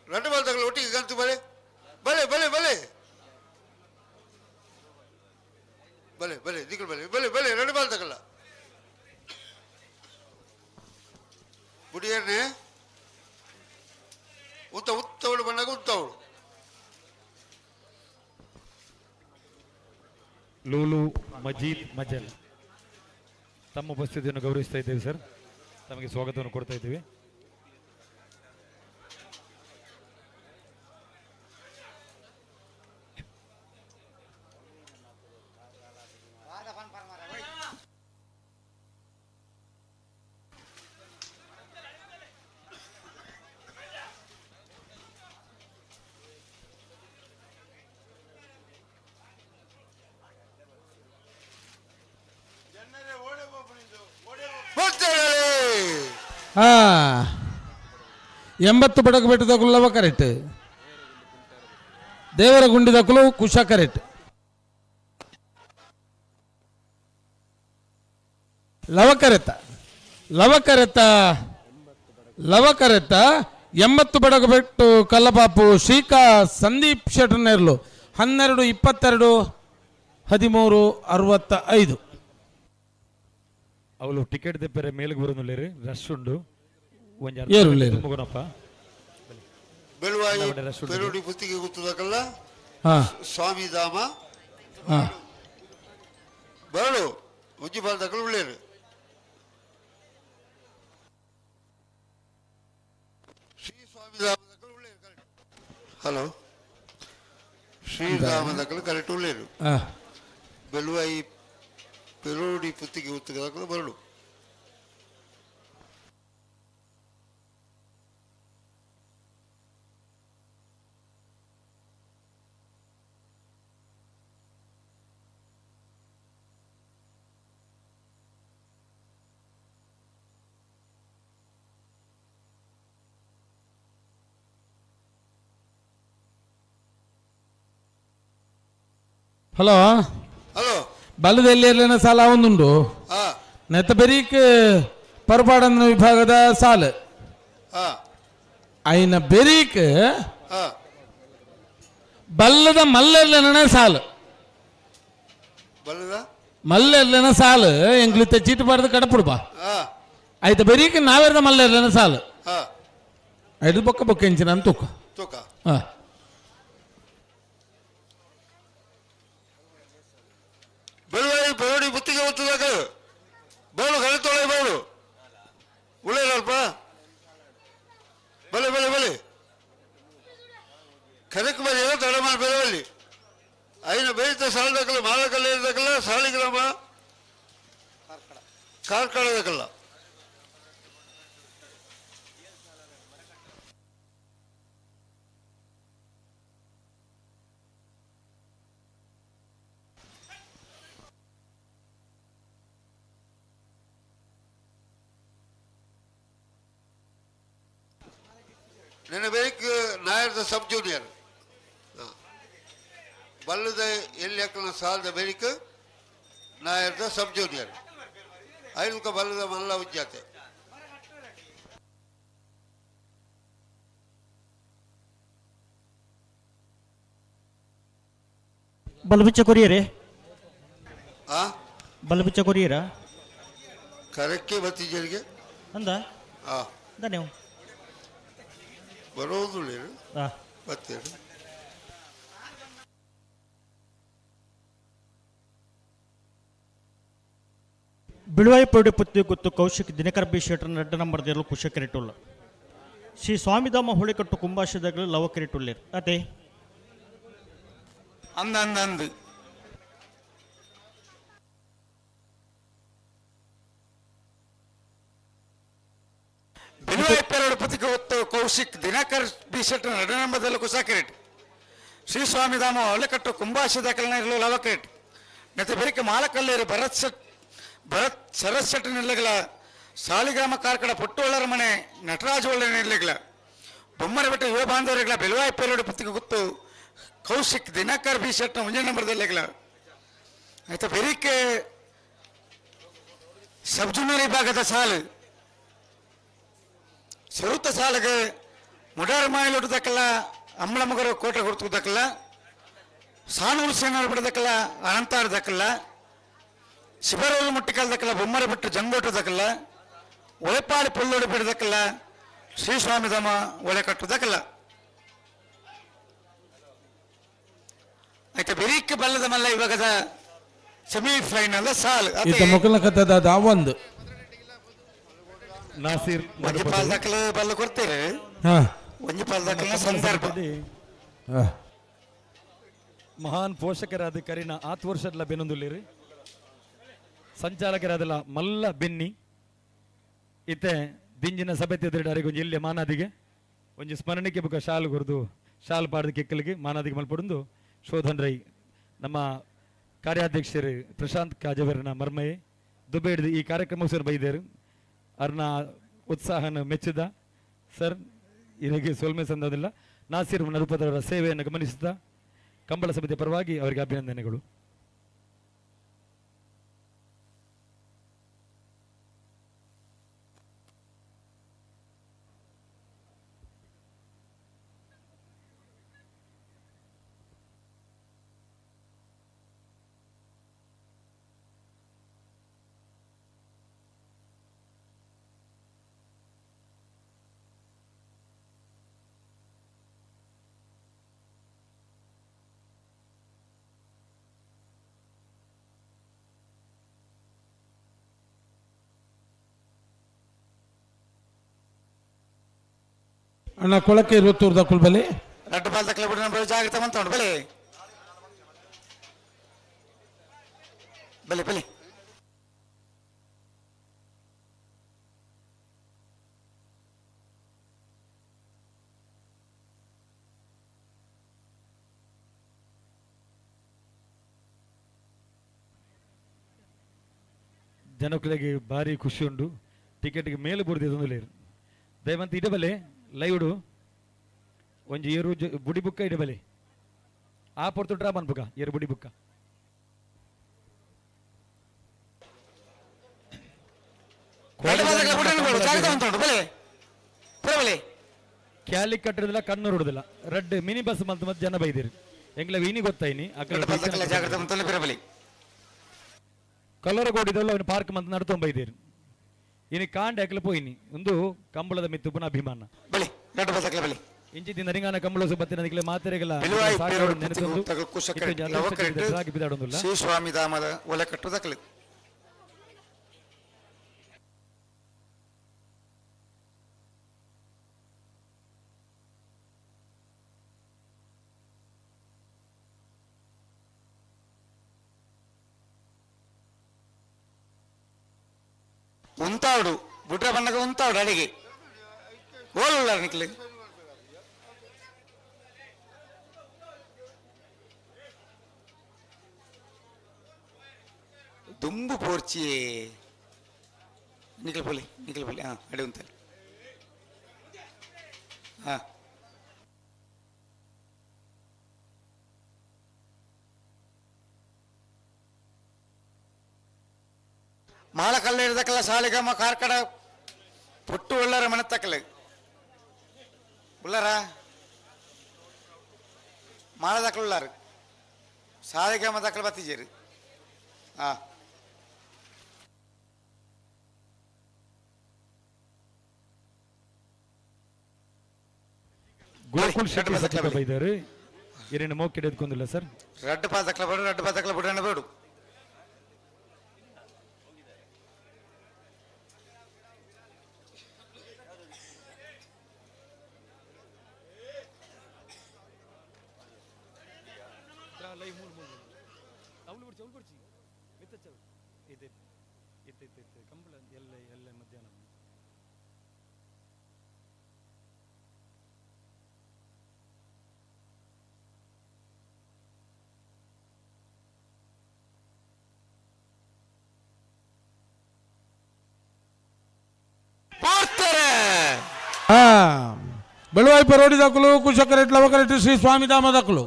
ರಡ್ಡು ಬಾಲ್ ತಗಲ ಒಟ್ಟಿಗೆ ಗಂತು ಬಲೆ ಬಲೆ ಬಲೆ ಬಲೆ ಬಲೆ ಬಲೆ ದಿಕ್ಕಲು ಬಲೆ ಬಲೆ ಬಲೆ ಎರಡು ಬಾಲ್ ತಗಲ್ಲ ಬುಡಿಯನ್ನೇ ಉತ್ತ ಉತ್ತವಳು ಬಂದಾಗ ಉತ್ತವಳು. ಲೂಲು ಮಜೀದ್ ಮಜಲ್ ತಮ್ಮ ಉಪಸ್ಥಿತಿಯನ್ನು ಗೌರವಿಸ್ತಾ ಇದ್ದೇವೆ ಸರ್. ತಮಗೆ ಸ್ವಾಗತವನ್ನು ಕೊಡ್ತಾ ಇದ್ದೇವೆ. ಹಾ 80 ಬಡಗು ಬೆಟ್ಟದ ಕರೆಕ್ಟ್, ದೇವರ ಗುಂಡಿದ ಕುಲು ಕುಶ ಕರೆಕ್ಟ್. ಲವಕರೆತ ಲವಕರೆತ ಲವಕರೆತ 80 ಬಡಗು ಬೆಟ್ಟು ಕಲ್ಲಪಾಪು ಶ್ರೀಕಾ ಸಂದೀಪ್ ಶೆಟ್ಟರ್ನೇರ್ಲು 12 22 13 65. ಅವಳು ಟಿಕೆಟ್ ದೆಪ್ಪರೆ ಮೇಲ್ಗೆ ಬರೋದಿಲ್ಲ, ರಶ್ ಉಂಡು. ಒಂಜಿ ಏರುಲ್ಲೇರು. ತುಂಬುಗುಣಪ್ಪ. ಬೆಳುವಾಯಿ ರಶ್ ಉಂಡು. ಪೆರುಡಿ ಪುತ್ತಿಗೆ ಗೊತ್ತದಕ್ಕಲ್ಲ ಹಾ. ಸ್ವಾಮಿ ಧಾಮ ಹಾ. ಬರಳು ಉಜ್ಜಿ ಬಾಲ್ದಕ್ಕಲು ಉಳ್ಳೇರು. ಶ್ರೀ ಸ್ವಾಮಿ ಧಾಮದಕ್ಕಲು ಉಳ್ಳೇರು ಕರೆಕ್ಟ್. ಹಲೋ ಶ್ರೀಧಾಮದಕ್ಕಲು ಕರೆಕ್ಟ್ ಉಳ್ಳೇರು. ಹಾ. ಬೆಳುವಾಯಿ ಪೆರುಡಿ ಪುತ್ತಿಗೆ ಗೊತ್ತದಕ್ಕಲು ಬರಳು. ಹಲೋ ಹಲೋ ಬಲದಲ್ಲಿ ಎಲ್ಲಿನ ಸಾಲ ಒಂದುಂಡು ಹಾ. ನೆತ್ತ ಬೆರೀಕ್ ಪರ್ಪಾಡಂದ ವಿಭಾಗದ ಸಾಲು ಹಾ. ಐನ ಬೆರೀಕ್ ಹಾ. ಬಲ್ಲದ ಮಲ್ಲೆಲ್ಲನ ಸಾಲು ಬಲ್ಲದ ಮಲ್ಲೆಲ್ಲನ ಸಾಲು ಎಂಗ್ಲಿತ್ತ ಚೀಟು ಬಾರ್ದು ಕಡಪುಡ್ಬಾ ಹಾ. ಆಯ್ತು ಬೆರೀಕ್ ನಾವೆರ್ದ ಮಲ್ಲೆಲ್ಲನ ಸಾಲು ಹಾ. ಐದು ಬೊಕ್ಕ ಬೊಕ್ಕ ಇಂಚಿನ ತೂಕ ತೂಕ ಹಾ. ಬೆಳುವಾಯಿ ಬೆಳುಡಿ ಬುತ್ತಿಗೆ ಒತ್ತದಾಗ ಬೇಳು ಕರೆತೊಳೆ ಬೇಳು ಉಳ್ಳೇರಲ್ಪ ಬಲೆ ಬಲೆ ಬಲೆ ಕರೆಕ್ ಬಲೆ ತಡ ಮಾಡಿ ಬೆಳವಲ್ಲಿ ಐನ ಬೇಯಿತ ಸಾಲದಕ್ಕಲ್ಲ ಮಾಲಕಲ್ಲ ಇದ್ದಕ್ಕಲ್ಲ ಸಾಲಿಗ್ರಾಮ ಕಾರ್ಕಳದಕ್ಕಲ್ಲ. ನಿನ್ನ ಬೇಕು ನಾಯರ್ದ ಸಬ್ ಜೂನಿಯರ್ ಬಲ್ಲದ ಎಲ್ಲಿ ಹಾಕಲ ಸಾಲದ ಬೇರಿಕ್ ನಾಯರ್ದ ಸಬ್ ಜೂನಿಯರ್ ಐದಕ್ಕ ಬಲ್ಲದ ಮಲ್ಲ ಉಜ್ಜಾತೆ. ಬಲಬಿಚ್ಚ ಕೊರಿಯರೇ ಆ ಬಲಬಿಚ್ಚ ಕೊರಿಯರಾ ಕರಕ್ಕೆ ಬತ್ತಿಜರಿಗೆ ಅಂದ ಆ ಧನ್ಯವ ಬರೋದುಳ್ಳ ಆ. ಬತ್ತೇಳು. ಬಿಳುವಾಯಿ ಪೌಡಿ ಪುತ್ತಿ ಗುತ್ತು Kaushik Dinakar B Shettar red number ದೇರ್ಲು ಕುಶ ಕೆರೆಟುಲ್ಲ ಶ್ರೀ ಸ್ವಾಮಿಧಾಮ ಹೋಳಿಕಟ್ಟು ಕುಂಬಾಶದಾಗಲು ಲವ ಕೆರೆಟುಲ್ಲೇರು ಅದೇ ಅಂದ ಅಂದ ಅಂದು ಬಿಳುವಾಯಿ ಪೆರಡು ಪುತ್ತಿಗೆ ಹೊತ್ತು ಕೌಶಿಕ್ ದಿನಕರ್ ಬಿ ಶೆಟ್ಟರ್ ರೆಡ್ಡ ನಂಬರ್ದಲ್ಲಿ ಕುಸಾಕಿರೇಟ್ ಶ್ರೀ ಸ್ವಾಮಿಧಾಮ ಹೊಲೆಕಟ್ಟು ಕುಂಬಾಶದಾಕಲ್ನ ಇರಲು ಲವಕ್ರೇಟ್ ನೆತ್ತ ಬೆರಿಕೆ ಮಾಲಕಲ್ಲೇರು ಭರತ್ ಶೆಟ್ ಭರತ್ ಶರತ್ ಶೆಟ್ಟ ನಿಲ್ಲಗಳ ಸಾಲಿಗ್ರಾಮ ಕಾರ್ಕಡ ಪೊಟ್ಟುವಳ್ಳರ ಮನೆ ನಟರಾಜ ಒಳ್ಳೆ ನಿಲ್ಲಗಳ ಬೊಮ್ಮನಬೆಟ್ಟ ಯುವ ಬಾಂಧವರಿಗಳ ಬೆಲುವಾಯಿ ಪೇರೋಡು ಪುತ್ತಿಗೆ ಗುತ್ತು ಕೌಶಿಕ್ ದಿನಕರ್ ಬಿ ಶೆಟ್ಟ ಮುಂಜಾನೆ ನಂಬರ್ದಲ್ಲಿಗಳ ಆಯ್ತಾ ಬೆರಿಕೆ ಸಬ್ ಜೂನಿಯರ್ ವಿಭಾಗದ ಸಾಲು ಸುರುತ ಸಾಲಗೆ ಮುಡಾರ ಮಾಯಲೊಡ್ಡದಕ್ಕಲ್ಲ ಅಮ್ಮಳ ಕೋಟೆ ಹೊರತುದಕ್ಕಲ್ಲ ಸಾನೂರು ಸೇನಾರು ಬಿಡದಕ್ಕಲ್ಲ ಅನಂತಾರದಕ್ಕಲ್ಲ ಶಿಬರೂರು ಮುಟ್ಟಿಕಲ್ದಕ್ಕಲ್ಲ ಬೊಮ್ಮರ ಬಿಟ್ಟು ಜಂಗೋಟದಕ್ಕಲ್ಲ ಒಳೆಪಾಡಿ ಪುಲ್ಲೋಡು ಬಿಡದಕ್ಕಲ್ಲ ಶ್ರೀ ಸ್ವಾಮಿಧಾಮ ಒಳೆ ಕಟ್ಟುದಕ್ಕಲ್ಲ. ಆಯ್ತಾ ಬೆರಿಕ್ ಬಲ್ಲದ ಮಲ್ಲ ಇವಾಗದ ಸೆಮಿಫೈನಲ್ ಸಾಲು. ಈತ ಮೊಕಲ್ನ ಕಥೆದ ಒಂದು ನಾಸೀರ್ ಒಂಜಿ ಪಾಲ್ ದಾಖಲೆ ಬಲ್ಲ ಕೊಡ್ತೀರಿ. ಹಾ. ಒಂಜಿ ಪಾಲ್ ದಾಖಲೆ ಸಂದರ್ಭ. ಹಾ. ಮಹಾನ್ ಪೋಷಕರಾದ ಕರಿನ ಆತ್ ವರ್ಷದ ಬೆನ್ನೊಂದುಲ್ಲೇರಿ ಸಂಚಾಲಕರಾದಲ್ಲ ಮಲ್ಲ ಬೆನ್ನಿ ಇತ್ತೆ ದಿಂಜಿನ ಸಭೆ ತೆದ್ರಿಡಾರಿಗೆ ಒಂಜಿ ಇಲ್ಲೆ ಮಾನಾದಿಗೆ ಒಂಜಿ ಸ್ಮರಣಿಕೆ ಬುಕ್ಕ ಶಾಲ್ ಗುರ್ದು ಶಾಲ್ ಪಾಡ್ದ ಕೆಕ್ಕಲಿಗೆ ಮಾನಾದಿಗೆ ಮಲ್ಪಡುಂದು ಶೋಧನ್ ರೈ ನಮ್ಮ ಕಾರ್ಯಾಧ್ಯಕ್ಷರು ಪ್ರಶಾಂತ್ ಕಾಜವರನ ಮರ್ಮಯೆ ದುಬೈ ಹಿಡಿದು ಈ ಕಾರ್ಯಕ್ರಮ ಸರ್ ಬೈದೇರು ಅರ್ನ ಉತ್ಸಾಹನ ಮೆಚ್ಚಿದ ಸರ್ ಇದಕ್ಕೆ ಸೋಲ್ಮೆ ಸಂದೋದಿಲ್ಲ. ನಾಸೀರ್ ನರುಪದವರ ಸೇವೆಯನ್ನು ಗಮನಿಸುತ್ತಾ ಕಂಬಳ ಸಮಿತಿಯ ಪರವಾಗಿ ಅವರಿಗೆ ಅಭಿನಂದನೆಗಳು. ಅಣ್ಣ ಕೊಳಕ್ಕೆ ಇರುವತ್ತೂರ್ದ ಕುಲ್ಬಲಿ. ರಡ್ಡು ಪಾಲ್ ದಾಖಲೆ ಬಿಡ ಜಾಗ್ರತೆ ಮಂತ ಉಂಟು. ಬಲೆ ಬಲೆ ಬಲೆ. ಜನಕ್ಕುಲೆಗೆ ಭಾರಿ ಖುಷಿ ಉಂಡು. ಟಿಕೆಟ್ಗೆ ಮೇಲೆ ಬುಡ್ದಿದ್ದು ದಯವಂತ ಇಡಬಲೆ ಲೈವ್ಡು ಒಂಜಿ ಏರು ಬುಡಿ ಬುಕ್ಕ ಇಡಬಲೆ ಆ ಪೊರ್ತು ಡ್ರಾ ಮನ್ಪುಗ ಏರು ಬುಡಿ ಬುಕ್ಕ. ಕ್ಯಾಲಿ ಕಟ್ಟಿರೋದಿಲ್ಲ ಕಣ್ಣು ರುಡುದಿಲ್ಲ ರಡ್ಡ್ ಮಿನಿ ಬಸ್ ಮಲ್ತ ಮತ್ತೆ ಜನ ಬೈದಿರಿ ಎಂಗ್ಲ ಇನಿ ಗೊತ್ತಾಯಿನಿ. ಕಲ್ಲರ ಕೋಡಿದಲ್ಲ ಅವನು ಪಾರ್ಕ್ ಮಂತ್ ನಡ್ತೊಂಬ ಬೈದಿರಿ ಇನಿ ಕಾಂಡ ಎಕ್ಲ ಪೋಯಿನಿ ಒಂದು ಕಂಬಳದ ಮಿತ್ತು ಪುನಃ ಅಭಿಮಾನ. ಬಲೆ ರಡ್ಡು ಪಾಲ್ ದಾಖಲೆ ಬಲೆ. ಇಂಚಿ ನರಿಂಗಾನ ಕಂಬಳ ಸುಬತ್ತಿನ ದಿಕ್ಲೆ ಮಾತೆರೆಗಲ ಶ್ರೀ ಸ್ವಾಮಿ ಧಾಮದ ಒಲೆ ಕಟ್ಟು ದಾಖಲೆ. ಉಂತಾವಡು ಬುಡ್ರ ಬಣ್ಣಗ ಉಂತಾವಡು ಅಡಿಗೆ ಓಲುಳ್ಳ ನಿಕ್ಲೆ. ದುಂಬು ಪೋರ್ಚಿ ನಿಕ್ಲ ಪೋಲಿ ನಿಕ್ಲ ಪೋಲಿ. ಹಾ ಅಡಿ ಉಂತಾలి. ಹಾ ಮಾಲ ಕಲ್ಲ ಹಿಡ್ದಕ್ಕಲ್ಲ ಸಾಲಿಗಮ್ಮ ಕಾರ್ಕಡ ಪುಟ್ಟು ಉಳ್ಳಾರ ಮನೆ ತಕ್ಕಲೆ ಉಳ್ಳಾರ ಮಾಲ ದಕ್ಕಲು ಉಳ್ಳಾರು ಸಾಲಿಗಮ್ಮ ದಕ್ಕಲು ಬತ್ತಿಜೇರು. ಹಾ ಗೋಕುಲ್ ಶೆಟ್ಟಿ ಸಚಿವ ಬೈದಾರು ಏನೇನು ಮೋಕ್ ಹಿಡಿದುಕೊಂಡಿಲ್ಲ ಸರ್. ರಡ್ಡು ಪಾಲ್ ದಕ್ಕಲ ಬೇಡು ರಡ್ಡು ಪಾಲ್ ದಕ್ಕಲ ಬಿಡಣ್ಣ ಬೇಡು. ಬೆಳುವಾಯಿ ಪರೋಡಿ ದಾಖಲು ಕುಶಕರೆಟ್ ಲವಕರೆಟ್ ಶ್ರೀ ಸ್ವಾಮಿ ಧಾಮ ದಾಖಲು.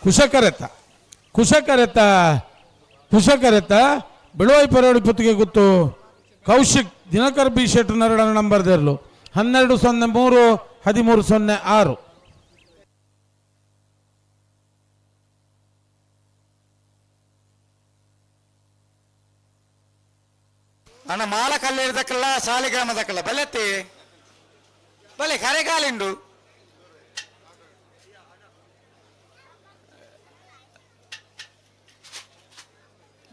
ಕುಶಕರೆತ ಕುಶಕರೆತ ಕುಶಕರೆತ ಬಿಳುವೈ ಪರೋಡಿ ಪುತ್ತಿಗೆ ಗುತ್ತು ಕೌಶಿಕ್ ದಿನಕರ್ ಬಿ ಶೆಟ್ರ್ ನರಡನ ನಂಬರ್ ದೇರ್ಲು 12-03 13-06. ಅಣ್ಣ ಮಾಲ ಕಲ್ಲೇರ್ದಕ್ಕಲ್ಲ ಸಾಲಿಗ್ರಾಮದಕ್ಕಲ್ಲ ಬಲೆತ್ತಿ ಬಲೆ ಕರೆಗಾಲಿಂಡು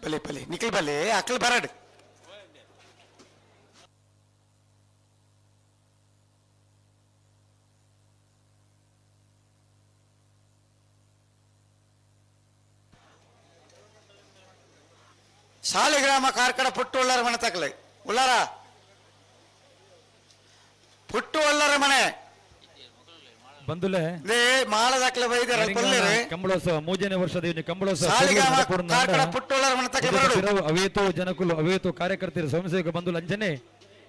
ಬಲೆ ಬಲೆ ನಿಖಲ್ ಬಲೆ ಅಕ್ಕಲ್ ಬರಡು. ಸಾಲಿಗ್ರಾಮ ಕಾರ್ಕಡ ಪುಟ್ಟು ಉಳ್ಳಾರ ಮನೆ ತಕಲೆ ಉಳ್ಳಾರ ಪುಟ್ಟು ಉಳ್ಳಾರ ಮನೆ ಬಂದುಲೆ ಲೇ ಮಾಲದಾಕ್ಲೆ ಬೈದಾರ ಕೊಲ್ಲೇರೆ ಕಂಬಳೋತ್ಸವ ಮೂಜನೇ ವರ್ಷದ ಈ ಕಂಬಳೋತ್ಸವ ಸಾಲಿಗ್ರಾಮ ಪೂರ್ಣ ಕಾರ್ಕಳ ಪುಟ್ಟುಳ್ಳಾರ ಮನೆ ತಕಲೆ ಬರಡು. ಪಿರವು ಅವೇತೋ ಜನಕುಲು ಅವೇತೋ ಕಾರ್ಯಕರ್ತರು ಸ್ವಯಂಸೇವಕ ಬಂದು ಲಂಚನೆ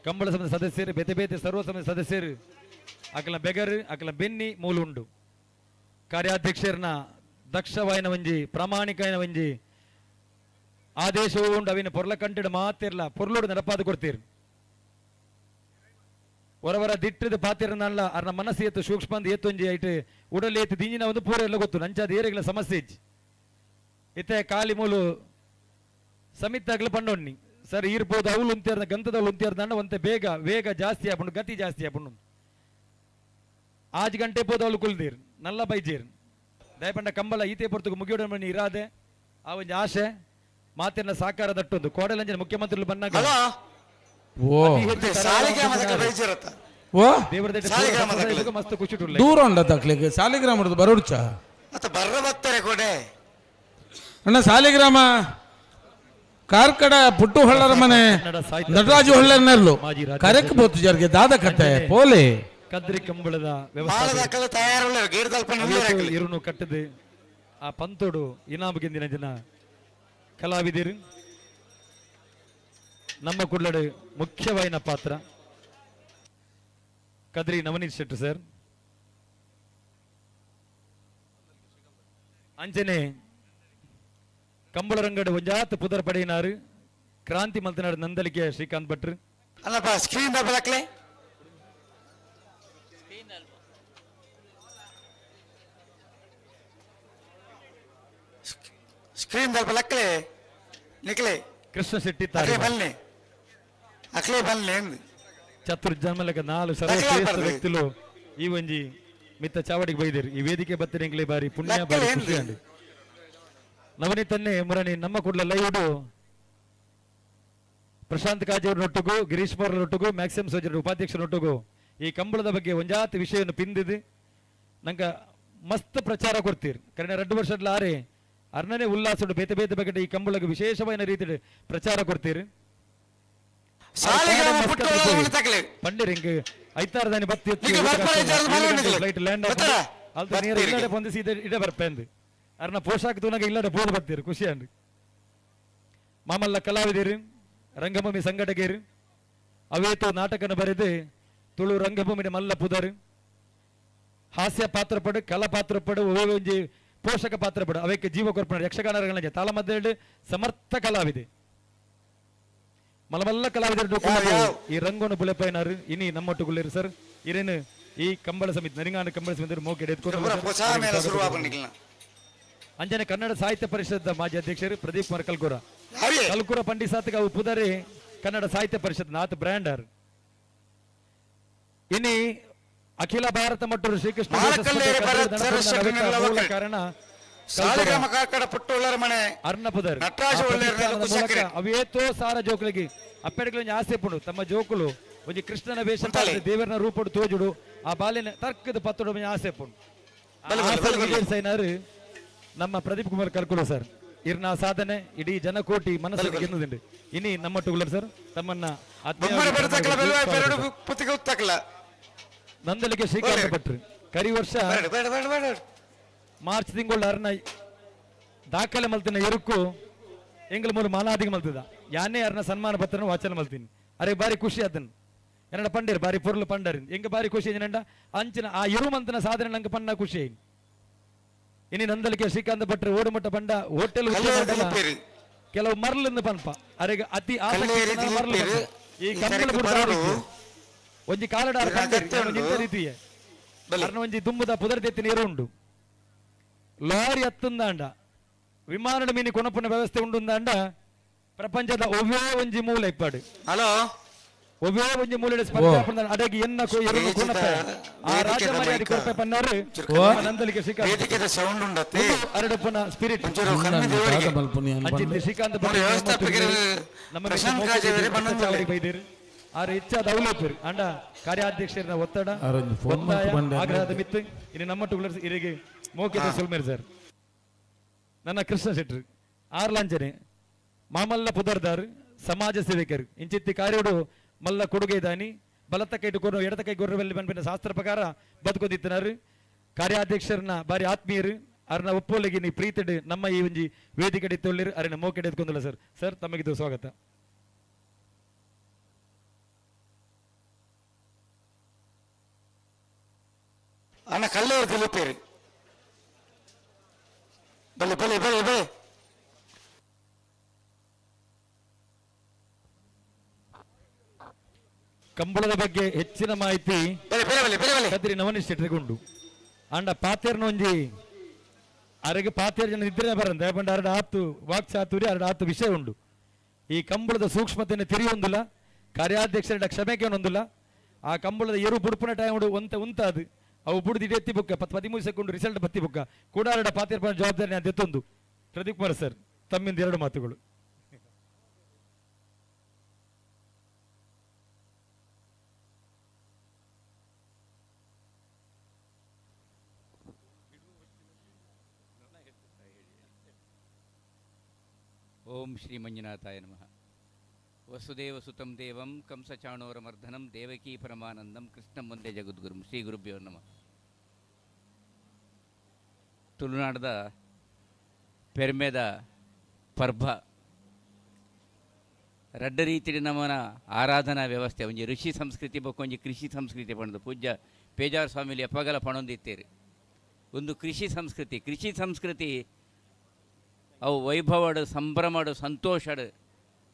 ಕಂಬಳ ಸಮಿತಿ ಸದಸ್ಯರು ಬೇತೆ ಬೇತೆ ಸರ್ವ ಸಮಿತಿ ಸದಸ್ಯರು ಅಕಲ ಬೆಗರು ಅಕಲ ಬೆನ್ನಿ ಮೂಲು ಉಂಡು. ಕಾರ್ಯಾಧ್ಯಕ್ಷರನ ದಕ್ಷವಾಯಿನ ಒಂಜಿ ಪ್ರಾಮಾಣಿಕವಾಯಿನ ಒಂಜಿ ಆದೇಶವು ಉಂಡು. ಅವಿನ ಪೊರ್ಲ ಕಂಟಿಡ ಮಾತಿರ್ಲ ಪೊರ್ಲೋಡು ನಡಪಾದ ಕೊಡ್ತೀರ್ ಹೊರವರ ದಿಟ್ಟದ ಪಾತಿರನಲ್ಲ ಅರ್ನ ಮನಸ್ಸು ಏತು ಸೂಕ್ಷ್ಮಂದ ಏತೊಂಜಿ ಐಟ್ ಉಡಲ್ ಏತು ದಿಂಜಿನ ಒಂದು ಪೂರ ಎಲ್ಲ ಗೊತ್ತು ನಂಚಾದ ಏರೆಗಳ ಸಮಸ್ಯೆ ಇಜ್ಜಿ. ಇತ್ತೆ ಕಾಲಿ ಮೂಲು ಸಮಿತಾಗ್ಲ ಪಂಡೊಣ್ಣಿ ಸರ್ ಈರ್ಬೋದು ಅವಳು ಉಂತೇರ್ನ ಗಂಧದವಳು ಉಂತೇರ್ದಂಡ ಒಂತೆ ಬೇಗ ವೇಗ ಜಾಸ್ತಿ ಆಪುಂಡು ಗತಿ ಜಾಸ್ತಿ ಆಪುಂಡು. ಆಜ್ ಗಂಟೆ ಪೋದು ಅವಳು ಕುಲ್ದೀರ್ ನಲ್ಲ ಬೈಜೀರ್ ದಯಪಂಡ ಕಂಬಳ ಈತೆ ಪೊರ್ತುಗು ಮುಗಿಯೋಡ ಇರಾದೆ ಆ ಒಂಜಿ ಆಶೆ ಮಾತಿನ ಸಾಕಾರ ದಟ್ಟೊಂದು ಕೋಡಲಂಜನ ಮುಖ್ಯಮಂತ್ರಿಗಳು ಬಂದಾಗ ಓ ಅತಿ ಹೆಚ್ಚು ಸಾಲಿಗ್ರಾಮದ ಬೈಜಿರತ್ತ ಓ ದೇವರ ದಟ್ಟ ಸಾಲಿಗ್ರಾಮದ ಮಸ್ತ್ ಖುಷಿ ಉಳ್ಳ. ದೂರ ಉಂಡ ತಕ್ಲಿಕ್ಕೆ ಸಾಲಿಗ್ರಾಮದ ಬರೋಡ್ಚ ಮತ್ತೆ ಬರ್ರ ಬತ್ತಾರೆ ಕೊಡೆ. ಅಣ್ಣ ಸಾಲಿಗ್ರಾಮ ಕಾರ್ಕಡ ಪುಟ್ಟು ಹೊಳ್ಳರ ಮನೆ ಕನ್ನಡ ಸಾಹಿತ್ಯ ನಟರಾಜು ಹೊಳ್ಳರ್ನೆಲ್ಲು ಮಾಜಿ ರಾಜ್ಯ ಕರೆಕ್ ಬೋತು ಜರ್ಗೆ ದಾದ ಕತೆ ಪೋಲೆ ಕದ್ರಿ ಕಂಬಳದ ವ್ಯವಸ್ಥೆ ಮಾಲದಾಕಲೆ ತಯಾರುಳ್ಳ ಗೇರ್ದಲ್ಪ ಇರುನು ಕಟ್ಟದೆ ಆ ಪಂತೋಡು ಇನಾಮು ಗೆಂದಿನ ಜನ ಕಲಾವಿದರು ನಮ್ಮ ಕುಳ್ಳಡು ಮುಖ್ಯವಾಯಿನ ಪಾತ್ರ ಕದ್ರಿ ನವನೀತ್ ಶೆಟ್ಟಿ ಸರ್. ಅಂಚನೆ ಕಂಬಳರಂಗಡು ಒಂಜಾತ್ ಪುದರ್ ಪಡೆಯಿನಾರು ಕ್ರಾಂತಿ ಮಲ್ತನಾಡು ನಂದಲಿಕೆ ಶ್ರೀಕಾಂತ್ ಭಟ್ರು. ಅಲ್ಲಪ್ಪ ಸ್ಕ್ರೀನ್ ದಬ್ಬಲಕ್ಲೆ ಸ್ಕ್ರೀನ್ ದಬ್ಬಲಕ್ಲೆ ನಿಕ್ಲೆ ಕೃಷ್ಣ ಶೆಟ್ಟಿ ಅಕ್ಲೆ ತಾರಿ ಬನ್ನಿ ಅಕ್ಲೆ ಬನ್ನಿ ಅಂದ್. ಚತುರ್ಜನ್ಮಲಕ ನಾಲು ಸರ್ವಶ್ರೇಷ್ಠ ಬರ್ರಿ. ವ್ಯಕ್ತಿಲು ಈ ಒಂಜಿ ಮಿತ್ತ ಚಾವಡಿಗೆ ಬೈದಿರು ಈ ವೇದಿಕೆ ಬತ್ತಿನ ಬಾರಿ ಪುಣ್ಯ ಬಾರಿ ಲಕ್ಕಲೆ ಖುಷಿ ಅಂడి. ನವನೀತನ್ನೇ ಮುರಣಿ ನಮ್ಮ ಕೂಡಲ ಲೈವುಡು ಪ್ರಶಾಂತ್ ಕಾಜಿಯವ್ರನ್ನೊಟ್ಟಿಗೂ ಗಿರೀಶ್ ಮೋರ್ನೊಟ್ಟಿಗೂ ಮ್ಯಾಕ್ಸಿಮ್ ಸೋಜರ್ ಉಪಾಧ್ಯಕ್ಷರೊಟ್ಟಿಗೂ ಈ ಕಂಬಳದ ಬಗ್ಗೆ ಒಂಜಾತಿ ವಿಷಯವನ್ನು ಪಿಂದಿದ್ದು ನಂಗೆ ಮಸ್ತ್ ಪ್ರಚಾರ ಕೊಡ್ತೀರಿ. ಕರೆನ 2 ವರ್ಷದ ಆರೆ ಅರ್ಣನೆ ಉಲ್ಲಾಸಡು ಬೇತೆ ಬೇತೆ ಬಗ್ಗೆ ಈ ಕಂಬಳಗೆ ವಿಶೇಷವಾದ ರೀತಿಯಲ್ಲಿ ಪ್ರಚಾರ ಕೊಡ್ತೀರಿ. ಸಾಲಿಗ್ರಾಮ ಪುಟ್ಟುಳ್ಳಾರ ಮನೆ ತಕಲೆ ಪಂಡಿರ್ ಹಿಂಗ್ ಐತಾರ ದಾನಿ ಬತ್ತಿ ಎತ್ತಿ ಈಗ ಬರ್ತಾರೆ ಇದ್ದಾರೆ ಮನೆ ಉಂಡಿಲ್ಲ. ಫ್ಲೈಟ್ ಲ್ಯಾಂಡ್ ಬರ್ತಾರಾ? ಅಲ್ತ ನೇರ ಬರ್ತೀರಿ. ಇಲ್ಲಡೆ ಬಂದು ಸೀದಾ ಇಡ ಬರ್ಪೆಂದು ಅರ್ನ ಪೋಷಾಕ್ ತೂನಾಗ ಇಲ್ಲಡೆ ಬೋದ್ ಬರ್ತೀರಿ ಖುಷಿ ಅಂಡ್. ಮಾಮಲ್ಲ ಕಲಾವಿದರು ರಂಗಭೂಮಿ ಸಂಘಟಕರು ಅವೇತೋ ನಾಟಕನ ಬರೆದು ತುಳು ರಂಗಭೂಮಿನ ಮಲ್ಲ ಪುದರು ಹಾಸ್ಯ ಪಾತ್ರ ಪಡು ಕಲಾ ಪಾತ್ರ ಪಡು ಒಂಜಿ ಪೋಷಕ ಪಾತ್ರ ಪಡು ಅವಕ್ಕೆ ಜೀವ ಕೊರ್ಪಣ ಯಕ್ಷಗಾನಗಳ ತಾಳಮದ್ದೆರಡು ಸಮರ್ಥ ಕಲಾವಿದೆ ಮಲಮಲ್ಲ ಕಲಾವಿದರು ಯಾವ? ಈ ರಂಗೋನು ಬುಲೆಪೈನಾರು ಇನಿ ನಮ್ಮೊಟ್ಟುಗುಳ್ಳೇರು ಸರ್ ಇರೇನು ಈ ಕಂಬಳ ಸಮಿತಿ ನರಿಂಗಾನ ಕಂಬಳ ಸಮಿತಿ ಮೋಕೆ ಪೂರ ಹೊಸ ಮೇಲೆ ಶುರು ಆಪುಂಡು ಅಂಜನೆ ಕನ್ನಡ ಸಾಹಿತ್ಯ ಪರಿಷತ್ ಮಾಜಿ ಅಧ್ಯಕ್ಷರು ಪ್ರದೀಪ್ ಕುಮಾರ್ ಕಲ್ಕೂರ. ಯಾರೇ? ಕಲ್ಕೂರ ಪಂಡಿಸಾತ್ಗ ಅವು ಪುದರಿ ಕನ್ನಡ ಸಾಹಿತ್ಯ ಪರಿಷತ್ ನಾತ್ ಬ್ರ್ಯಾಂಡರ್. ಇನಿ ಅಖಿಲ ಭಾರತ ಮಟ್ಟದ ಶ್ರೀಕೃಷ್ಣ ಮಾಲಕಲ್ಲೇರಿ ಭರತ್ ನಡೆದ ಸರ್ ಮೂಲ ಶೆಟ್ಟಿ ಕಾರಣ ಸಾಲಿಗ್ರಾಮ ಕಾರ್ಕಡ ಪುಟ್ಟುಳ್ಳಾರ ಮನೆ ಅರ್ಣಪುದರ್ ನಟರಾಜ ಆ ಒಳ್ಳೆಯರ್ ಪ್ರತಿಷ್ಠಾನದ ಕುಶಕರೆ. ಮೂಲಕ ಅವೇತೋ ಸಾರ ಜೋಕುಲಿಗೆ ಅಪ್ಪೆಡಗಳ ಆಸೆ ಪುಂಡು ತಮ್ಮ ಜೋಕುಲು ಒಂಜಿ ಕೃಷ್ಣನ ವೇಷ ಉಂಟಲೆ. ಪಾಡ್ದ್ ದೇವರನ ರೂಪಡು ತೋಜುಡು ಆ ಬಾಲ್ಯನ ತರ್ಕದ ಪತ್ತೊಡು ಒಂಜಿ ಆಸೆ ಪುಂಡು. ಆ ಬಲೆ, ಬಲೆ, ಆಸೆ ಬಲೆ, ಬಲೆ. ಈಡೇರಿಸೈನಾರು ನಮ್ಮ ಪ್ರದೀಪ್ ಕುಮಾರ್ ಕಲ್ಕುಲು ಸರ್. ಇರ್ನ ಸಾಧನೆ ಇಡೀ ಜನಕೋಟಿ ಮನಸ್ಸು ಬಲೆ, ಬಲೆ. ಗೆದ್ದುದುಂಡು. ಇನಿ ನಮ್ಮ ಟುಗುಲರ್ ಸರ್ ತಮ್ಮನ್ನ ಆತ್ಮೀಯವಾಗಿ ಬೊಮ್ಮರ ಬೆಡತಕ್ಕಲ ಬೆಲ್ವಾಯ್ ಪೆರಡು ಸ್ವಾಗತ. ಪುತ್ತಿಗೆ ಉತ್ತಕ್ಕಲ. ನಂದಲಿಕೆ ಶ್ರೀಕಾಂತ ಒಳ್ಳೆ. ಭಟ್ರು ಕರಿ ವರ್ಷ ಬೇಡ ಬೇಡ ಬೇಡ ಬೇಡ. ಮಾರ್ಚ್ ತಿಂಗಳು ಅರ್ನ ದಾಖಲೆ ಮಲ್ತಿನ ಎರುಕು ಎಂಗ್ಲ ಮೂಲ ಮಾನಾದಿಗೆ ಮಲ್ತಿದ ಯಾನೇ ಅರ್ನ ಸನ್ಮಾನ ಪತ್ರನ ವಾಚನ ಮಲ್ತೀನಿ. ಅರೆ ಬಾರಿ ಖುಷಿ ಅದನ್ ಎನ್ನಡ ಪಂಡೇರು ಬಾರಿ ಪೊರ್ಲು ಪಂಡರಿ ಎಂಗ ಬಾರಿ ಖುಷಿ ಏನಂಡ ಅಂಚಿನ ಆ ಎರು ಮಂತನ ಸಾಧನೆ ನಂಗೆ ಪನ್ನ ಖುಷಿ. ಇನಿ ನಂದಲಿಕೆ ಶ್ರೀಕಾಂತ ಭಟ್ರು ಓಡುಮಟ್ಟ ಬಂಡ ಹೋಟೆಲ್ ಕೆಲವು ಮರ್ಲಿಂದ ಪನ್ಪ ಅರೆಗೆ ಅತಿ ಆಸಕ್ತಿ ಮರ್ಲು ಪನ್ಪ. ಈ ಕಂಬಳ ಬುಡ್ದು ಒಂಜಿ ಕಾಲಡ ರೀತಿಯೇ ಅರ್ನ ಒಂಜಿ ದುಂಬುದ ಪುದರ್ ನೀರು ಉಂಡು. ಲಾರಿ ಅತ್ತುಂದಾಂಡ ವಿಮಾನದ ಮೀನಿ ಕೊನಪುನ ವ್ಯವಸ್ಥೆ ಉಂಡುಂದಾಂಡ ಪ್ರಪಂಚದ ಒವ್ವೇ ಒಂಜಿ ಮೂಲೆ ಇಪ್ಪಾಡು. ಹಲೋ. ಒವ್ವೇ ಒಂಜಿ ಮೂಲೆ ಸ್ಪರ್ಧೆ ಅಡಗಿ ಎನ್ನ ಎರುನು ಕೊನಪೆ ಆ ರಾಜ ಮರ್ಯಾದೆ ಕೊರ್ಪೆ ಪನ್ನಾರು ನಂದಲಿಕೆ ಶ್ರೀಕಾಂತ್. ವೇದಿಕೆದ ಸೌಂಡ್ ಉಂಡತ್ತೆ. ಅರಡಪ್ಪನ ಸ್ಪಿರಿಟ್. ಒಂಚೂರು ಕಮ್ಮಿ ದೇವರಿಗೆ. ಅಂಚಿತ್ತಿ ಶ್ರೀಕಾಂತ್ ಮೂರು ವ್ಯವಸ್ಥಾಪಕರು ನಮ್ಮ ಪ್ರಶಾಂತ್ ರಾಜ್ ಬನ್ನೊಂದುಲ್ಲೆ. ಬೈದಿರು ಆರು ಹೆಚ್ಚಾದ ಅವಲೋಪರು ಅಂಡ ಕಾರ್ಯಾಧ್ಯಕ್ಷರನ್ನ ಒತ್ತಡ ಆರೊಂಜಿ ಫೋನ್ ಒತ್ತಾಯ ಮಲ್ತ್ ಬಂಡೆ ಆಗ್ರಹದ ಮಿತ್ತು ಇನ್ನು ನಮ್ಮ ಟುಗ್ಲರ್ಸ್ ಇರಿಗೆ ಮೋಕಿತ ಸುಲ್ಮೇರ್ ಸರ್. ನನ್ನ ಕೃಷ್ಣ ಶೆಟ್ರು ಆರ್ಲಾಂಜನೆ ಮಾಮಲ್ಲ ಪುದರ್ದಾರ್ ಸಮಾಜ ಸೇವಕರು ಇಂಚಿತ್ತಿ ಕಾರ್ಯೋಡು ಮಲ್ಲ ಕೊಡುಗೆ ದಾನಿ ಬಲತ್ತ ಕೈಟು ಕೊರು ಎಡತ ಕೈ ಗೊರ್ರವೆಲ್ಲಿ ಬನ್ಪಿನ ಶಾಸ್ತ್ರ ಪ್ರಕಾರ ಬದುಕೋದಿತ್ತನಾರು ಕಾರ್ಯಾಧ್ಯಕ್ಷರನ್ನ ಬಾರಿ ಆತ್ಮೀಯರು ಅರ್ನ ಒಪ್ಪೋಲಿಗೆ ನೀ ಪ್ರೀತಿಡು ನಮ್ಮ ಈ ಒಂಜಿ ವೇದಿಕೆ ತೊಳ್ಳಿರು ಅರಿನ ಮೋಕೆಡೆ ಎತ್ಕೊಂದಿಲ್ಲ ಸರ್. ಸರ್ ತಮಗಿದು ಸ್ವಾಗತ. ಅಣ್ಣ ಕಲ್ಲೇರು ದಿಲೀಪೇರು ಬಲೆ ಬಲೆ ಬಲೆ ಬಲೆ. ಕಂಬಳದ ಬಗ್ಗೆ ಹೆಚ್ಚಿನ ಮಾಹಿತಿ ಬಲೆ ಬಲೆ ಬಲೆ ಬಲೆ ಬಲೆ. ಕದ್ರಿ ನವನೀಶ್ ಶೆಟ್ಟರ್ಗುಂಡು ಅಂಡ ಪಾತೇರ್ನ ಒಂಜಿ ಅರೆಗೆ ಪಾತೇರ್ ಜನ ಇದ್ರೆ ಬರಂತ ಪಂಡ ಅರಡ ಆತು ವಾಕ್ ಚಾತುರಿ ಅರಡ ಆತು ವಿಷಯ ಉಂಡು. ಈ ಕಂಬಳದ ಸೂಕ್ಷ್ಮತೆಯನ್ನು ತಿರಿಯೊಂದಿಲ್ಲ, ಕಾರ್ಯಾಧ್ಯಕ್ಷರ ಕ್ಷಮೆಗೆ ಒಂದಿಲ್ಲ. ಆ ಕಂಬಳದ ಎರು ಬುಡುಪುನ ಟೈಮ್ ಉಂಟು ಒಂತ ಉಂತಾದು ಅವು ಬುಡ್ದು ಎತ್ತಿ ಬುಕ್ಕ 13 ಸೆಕೆಂಡ್ ರಿಸಲ್ಟ್ ಬತ್ತಿ ಬುಕ್ಕ ಕೂಡ ಅರಡ ಪಾತೇರ್ ಜವಾಬ್ದಾರಿ ನಾನು ಎತ್ತೊಂದು. ಪ್ರದೀಪ್ ಕುಮಾರ್ ಸರ್ ತಮ್ಮಿಂದ ಎರಡು ಮಾತುಗಳು. ಓಂ ಶ್ರೀ ಮಂಜುನಾಥಾಯ ನಮಃ. ವಸುದೇವ ಸುತಂ ದೇವಂ ಕಂಸಚಾಣೂರಮರ್ದನಂ ದೇವಕೀ ಪರಮಾನಂದಂ ಕೃಷ್ಣಂ ವಂದೇ ಜಗದ್ಗುರುಂ. ಶ್ರೀ ಗುರುಭ್ಯೋ ನಮಃ. ತುಳುನಾಡದ ಪೆರ್ಮೆದ ಪರ್ಬ ರಡ್ಡ ರೀತಿಯ ನಮನ ಆರಾಧನಾ ವ್ಯವಸ್ಥೆ ಒಂಜಿ ಋಷಿ ಸಂಸ್ಕೃತಿ ಬೊಕ್ಕ ಒಂಜಿ ಕೃಷಿ ಸಂಸ್ಕೃತಿ ಪಂಡದು ಪೂಜ್ಯ ಪೇಜಾವರ ಸ್ವಾಮಿಲಿ ಎಪ್ಪಗಲ ಪಣೊಂದಿತ್ತೇರು. ಒಂದು ಕೃಷಿ ಸಂಸ್ಕೃತಿ, ಕೃಷಿ ಸಂಸ್ಕೃತಿ ಅವು ವೈಭವಡು ಸಂಭ್ರಮಡು ಸಂತೋಷಡು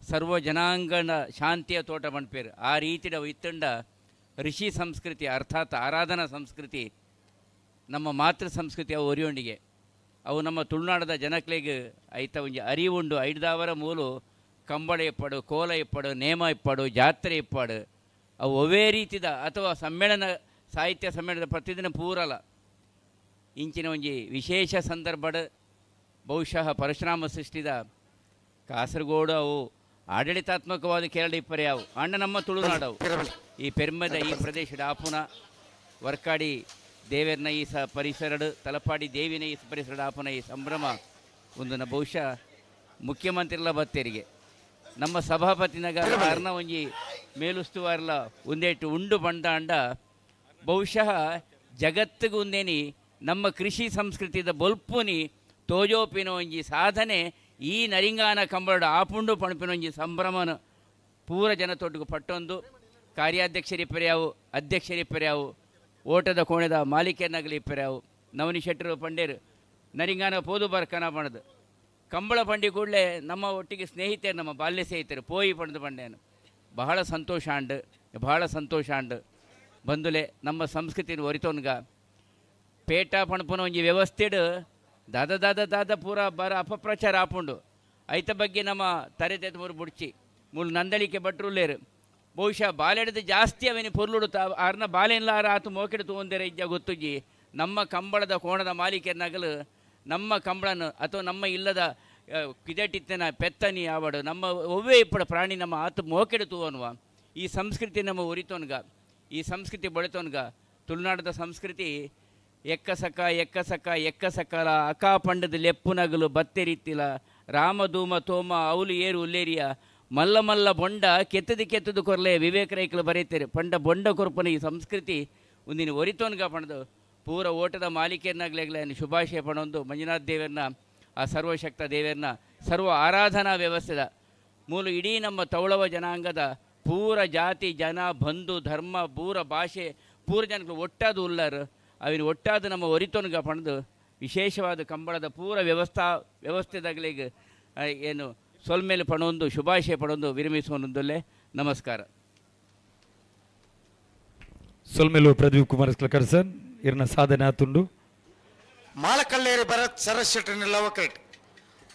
ಸರ್ವ ಜನಾಂಗಣ ಶಾಂತಿಯ ತೋಟ ಪಣ್ಪೇರು. ಆ ರೀತಿಯ ಅವು ಇತ್ತಂಡ ಋಷಿ ಸಂಸ್ಕೃತಿ ಅರ್ಥಾತ್ ಆರಾಧನಾ ಸಂಸ್ಕೃತಿ ನಮ್ಮ ಮಾತೃ ಸಂಸ್ಕೃತಿ ಅವು ಒರಿಯೊಂಡಿಗೆ ಅವು ನಮ್ಮ ತುಳುನಾಡದ ಜನಕ್ಲೆಗ್ ಐತ ಒಂಜಿ ಅರಿವುಂಡು. ಐಡ್ದಾವರ ಮೂಲು ಕಂಬಳ ಇಪ್ಪಡು, ಕೋಲ ಇಪ್ಪಡು, ನೇಮ ಇಪ್ಪಡು, ಜಾತ್ರೆ ಇಪ್ಪಡು ಅವು ಒವೇ ರೀತಿದ ಅಥವಾ ಸಮ್ಮೇಳನ ಸಾಹಿತ್ಯ ಸಮ್ಮೇಳನದ ಪ್ರತಿದಿನ ಪೂರಲ ಇಂಚಿನ ಒಂಜಿ ವಿಶೇಷ ಸಂದರ್ಭಡ್ ಬಹುಶಃ ಪರಶುರಾಮ ಸೃಷ್ಟಿದ ಕಾಸರಗೋಡು ಅವು ಆಡಳಿತಾತ್ಮಕವಾದ ಕೇರಳ ಇಪ್ಪರೆ ಅವು ಅಣ್ಣ ನಮ್ಮ ತುಳುನಾಡವು ಈ ಪೆರ್ಮದ ಈ ಪ್ರದೇಶದ ಆಪುನ ವರ್ಕಾಡಿ ದೇವೆರ್ನ ಈ ಸ ಪರಿಸರಡು ತಲಪಾಡಿ ದೇವಿನ ಈ ಪರಿಸರದ ಆಪುನ ಈ ಸಂಭ್ರಮ ಒಂದನ್ನ ಬಹುಶಃ ಮುಖ್ಯಮಂತ್ರಿಲ ಬತ್ತೇರಿಗೆ ನಮ್ಮ ಸಭಾಪತಿನಾಗ ಅರ್ನ ಒಂಜಿ ಮೇಲುಸ್ತುವಾರ್ಲ ಒಂದೇಟು ಉಂಡು ಬಂಡ ಅಂಡ ಬಹುಶಃ ಜಗತ್ತಿಗೆ ಒಂದೇನಿ ನಮ್ಮ ಕೃಷಿ ಸಂಸ್ಕೃತಿದ ಬೊಲ್ಪುನಿ ತೋಜೋಪಿನ ಒಂಜಿ ಸಾಧನೆ ಈ ನರಿಂಗಾನ ಕಂಬಳದ ಆಪುಂಡು ಪಣಪಿನ ಒಂಜಿ ಸಂಭ್ರಮನ ಪೂರ ಜನತೊಟ್ಟಿಗೆ ಪಟ್ಟೊಂದು ಕಾರ್ಯಾಧ್ಯಕ್ಷರಿಪ್ಪರ್ಯಾವು ಅಧ್ಯಕ್ಷರಿಪ್ಪರ್ಯಾವು ಓಟದ ಕೋಣೆದ ಮಾಲೀಕರನಾಗಲಿ ಇಪ್ಪರ್ಯಾವು ನವನಿ ಶೆಟ್ಟರು ಪಂಡೇರು ನರಿಂಗಾನ ಪೋದು ಬರ್ಕನ ಪಣದು ಕಂಬಳ ಪಂಡಿ ಕೂಡಲೇ ನಮ್ಮ ಒಟ್ಟಿಗೆ ಸ್ನೇಹಿತರು ನಮ್ಮ ಬಾಲ್ಯ ಸ್ನೇಹಿತರು ಪೋಯಿ ಪಣದು ಪಂಡೇನು ಬಹಳ ಸಂತೋಷ ಆಂಡ್ ಬಹಳ ಸಂತೋಷ ಆಂಡ್ ಬಂದುಲೆ ನಮ್ಮ ಸಂಸ್ಕೃತಿನ ಒರಿತೋನ್ಗ ಪೇಟ ಪಣಪುನ ಒಂಜಿ ವ್ಯವಸ್ಥೆಡು ದಾದ ದಾದ ದಾದ ಪೂರ ಬರ ಅಪಪ್ರಚಾರ ಆಪುಂಡು. ಐತ ಬಗ್ಗೆ ನಮ್ಮ ತರೆ ಮೂರು ಬುಡ್ಚಿ ಮೂಲು ನಂದಳಿಕೆ ಭಟ್ರುಲ್ಲೇರು ಬಹುಶಃ ಬಾಲೆಡ್ದು ಜಾಸ್ತಿ ಅವೇನು ಪೊರ್ಲುಡು ತಾ ಆರ್ನ ಬಾಲೆನ್ಲಾರ ಆತು ಮೋಕೆಡು ತೂಂದೆರೆ ಇಜ್ಜ ಗೊತ್ತುಜ್ಜಿ. ನಮ್ಮ ಕಂಬಳದ ಕೋಣದ ಮಾಲೀಕರನಾಗಲು ನಮ್ಮ ಕಂಬಳನ ಅಥವಾ ನಮ್ಮ ಇಲ್ಲದ ಕಿದಟಿತ್ತನ ಪೆತ್ತನಿ ಆವಡು ನಮ್ಮ ಒವ್ವೇ ಇಪ್ಪಡ ಪ್ರಾಣಿ ನಮ್ಮ ಆತು ಮೋಕೆಡು ತೂವನ್ವ. ಈ ಸಂಸ್ಕೃತಿ ನಮ್ಮ ಒರಿತೋನ್ಗ, ಈ ಸಂಸ್ಕೃತಿ ಬೆಳೆತೋನ್ಗ. ತುಳುನಾಡದ ಸಂಸ್ಕೃತಿ ಎಕ್ಕಸಕ ಎಕ್ಕಸಕ ಎಕ್ಕಸಕಲ ಅಕಾ ಪಂಡದ ಲೆಪ್ಪುನಗಲು ಬತ್ತೆರಿತ್ತಿಲ ರಾಮಧೂಮ ತೋಮ ಅವಲು ಏರು ಉಲ್ಲೇರಿಯ ಮಲ್ಲ ಮಲ್ಲ ಬೊಂಡ ಕೆತ್ತದು ಕೆತ್ತದು ಕೊರ್ಲೆ ವಿವೇಕ ರೈಕಲು ಬರೀತಾರೆ ಪಂಡ ಬೊಂಡ ಕೊರ್ಪನ ಈ ಸಂಸ್ಕೃತಿ ಒಂದಿನ ಒರಿತೋನ್ಗ ಪಣದು ಪೂರ ಓಟದ ಮಾಲೀಕರನ್ನಾಗ್ಲೇಗ್ಲೆ ಶುಭಾಶಯ ಪಣೊಂದು ಮಂಜುನಾಥ್ ದೇವರನ್ನ ಆ ಸರ್ವಶಕ್ತ ದೇವರನ್ನ ಸರ್ವ ಆರಾಧನಾ ವ್ಯವಸ್ಥೆದ ಮೂಲ ಇಡೀ ನಮ್ಮ ತೌಳವ ಜನಾಂಗದ ಪೂರ ಜಾತಿ ಜನ ಬಂಧು ಧರ್ಮ ಪೂರ ಭಾಷೆ ಪೂರ ಜನಗಳು ಒಟ್ಟಾದು ಉಲ್ಲಾರು ಅವಿನ ಒಟ್ಟಾದ ನಮ್ಮ ಒರಿತೋನ್ಗ ಪಣದು ವಿಶೇಷವಾದ ಕಂಬಳದ ಪೂರ ವ್ಯವಸ್ಥೆದಾಗಲಿಗೆ ಏನು ಸೊಲ್ಮೇಲೆ ಪಣೊಂದು ಶುಭಾಶಯ ಪಣೊಂದು ವಿರಮಿಸುವೊಂದಲ್ಲೇ ನಮಸ್ಕಾರ. ಸೊಲ್ಮೆಲು ಪ್ರದೀಪ್ ಕುಮಾರ್ ಕ್ಲಕರ್ ಸರ್ ಇರ್ನ ಸಾಧನೆ ಆತುಂಡು. ಮಾಲಕಲ್ಲೇರಿ ಭರತ್ ಸರಸ್ ಶೆಟ್ಟರ್ನೆಲ್ಲ ಒಕ್ಕರೆಟ್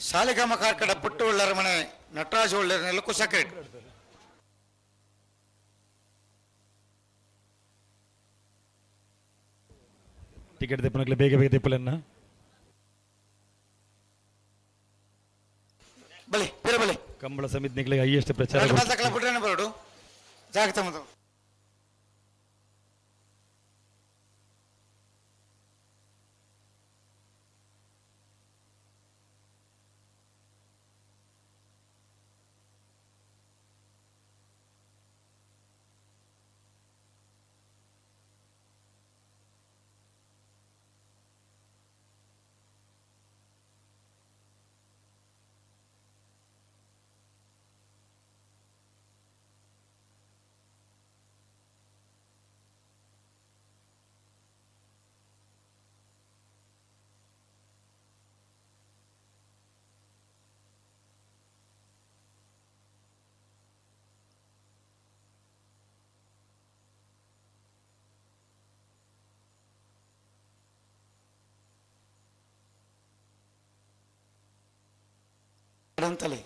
ಸಾಲಿಗಾಮ ಕಾರ್ಕಡ ಪುಟ್ಟು ಉಳ್ಳರ ಮನೆ ನಟರಾಜ ಉಳ್ಳರನೆಲ್ಲ ಕುಸಕರೆಟ್. ಟಿಕೆಟ್ ದೆಪ್ಪನಗ್ಲೆ ಬೇಗ ಬೇಗ ದೆಪ್ಪಲನ್ನ ಬಲಿ ಬೇರೆ ಬಲಿ ಕಂಬಳ ಸಮಿತಿಗಳಿಗೆ ಹೈಯೆಸ್ಟ್ ಪ್ರಚಾರ ಬಿಟ್ರೇನೆ ಬರೋಡು ಜಾಗೃತ ಮತ್ತು ಅಂತಲೇ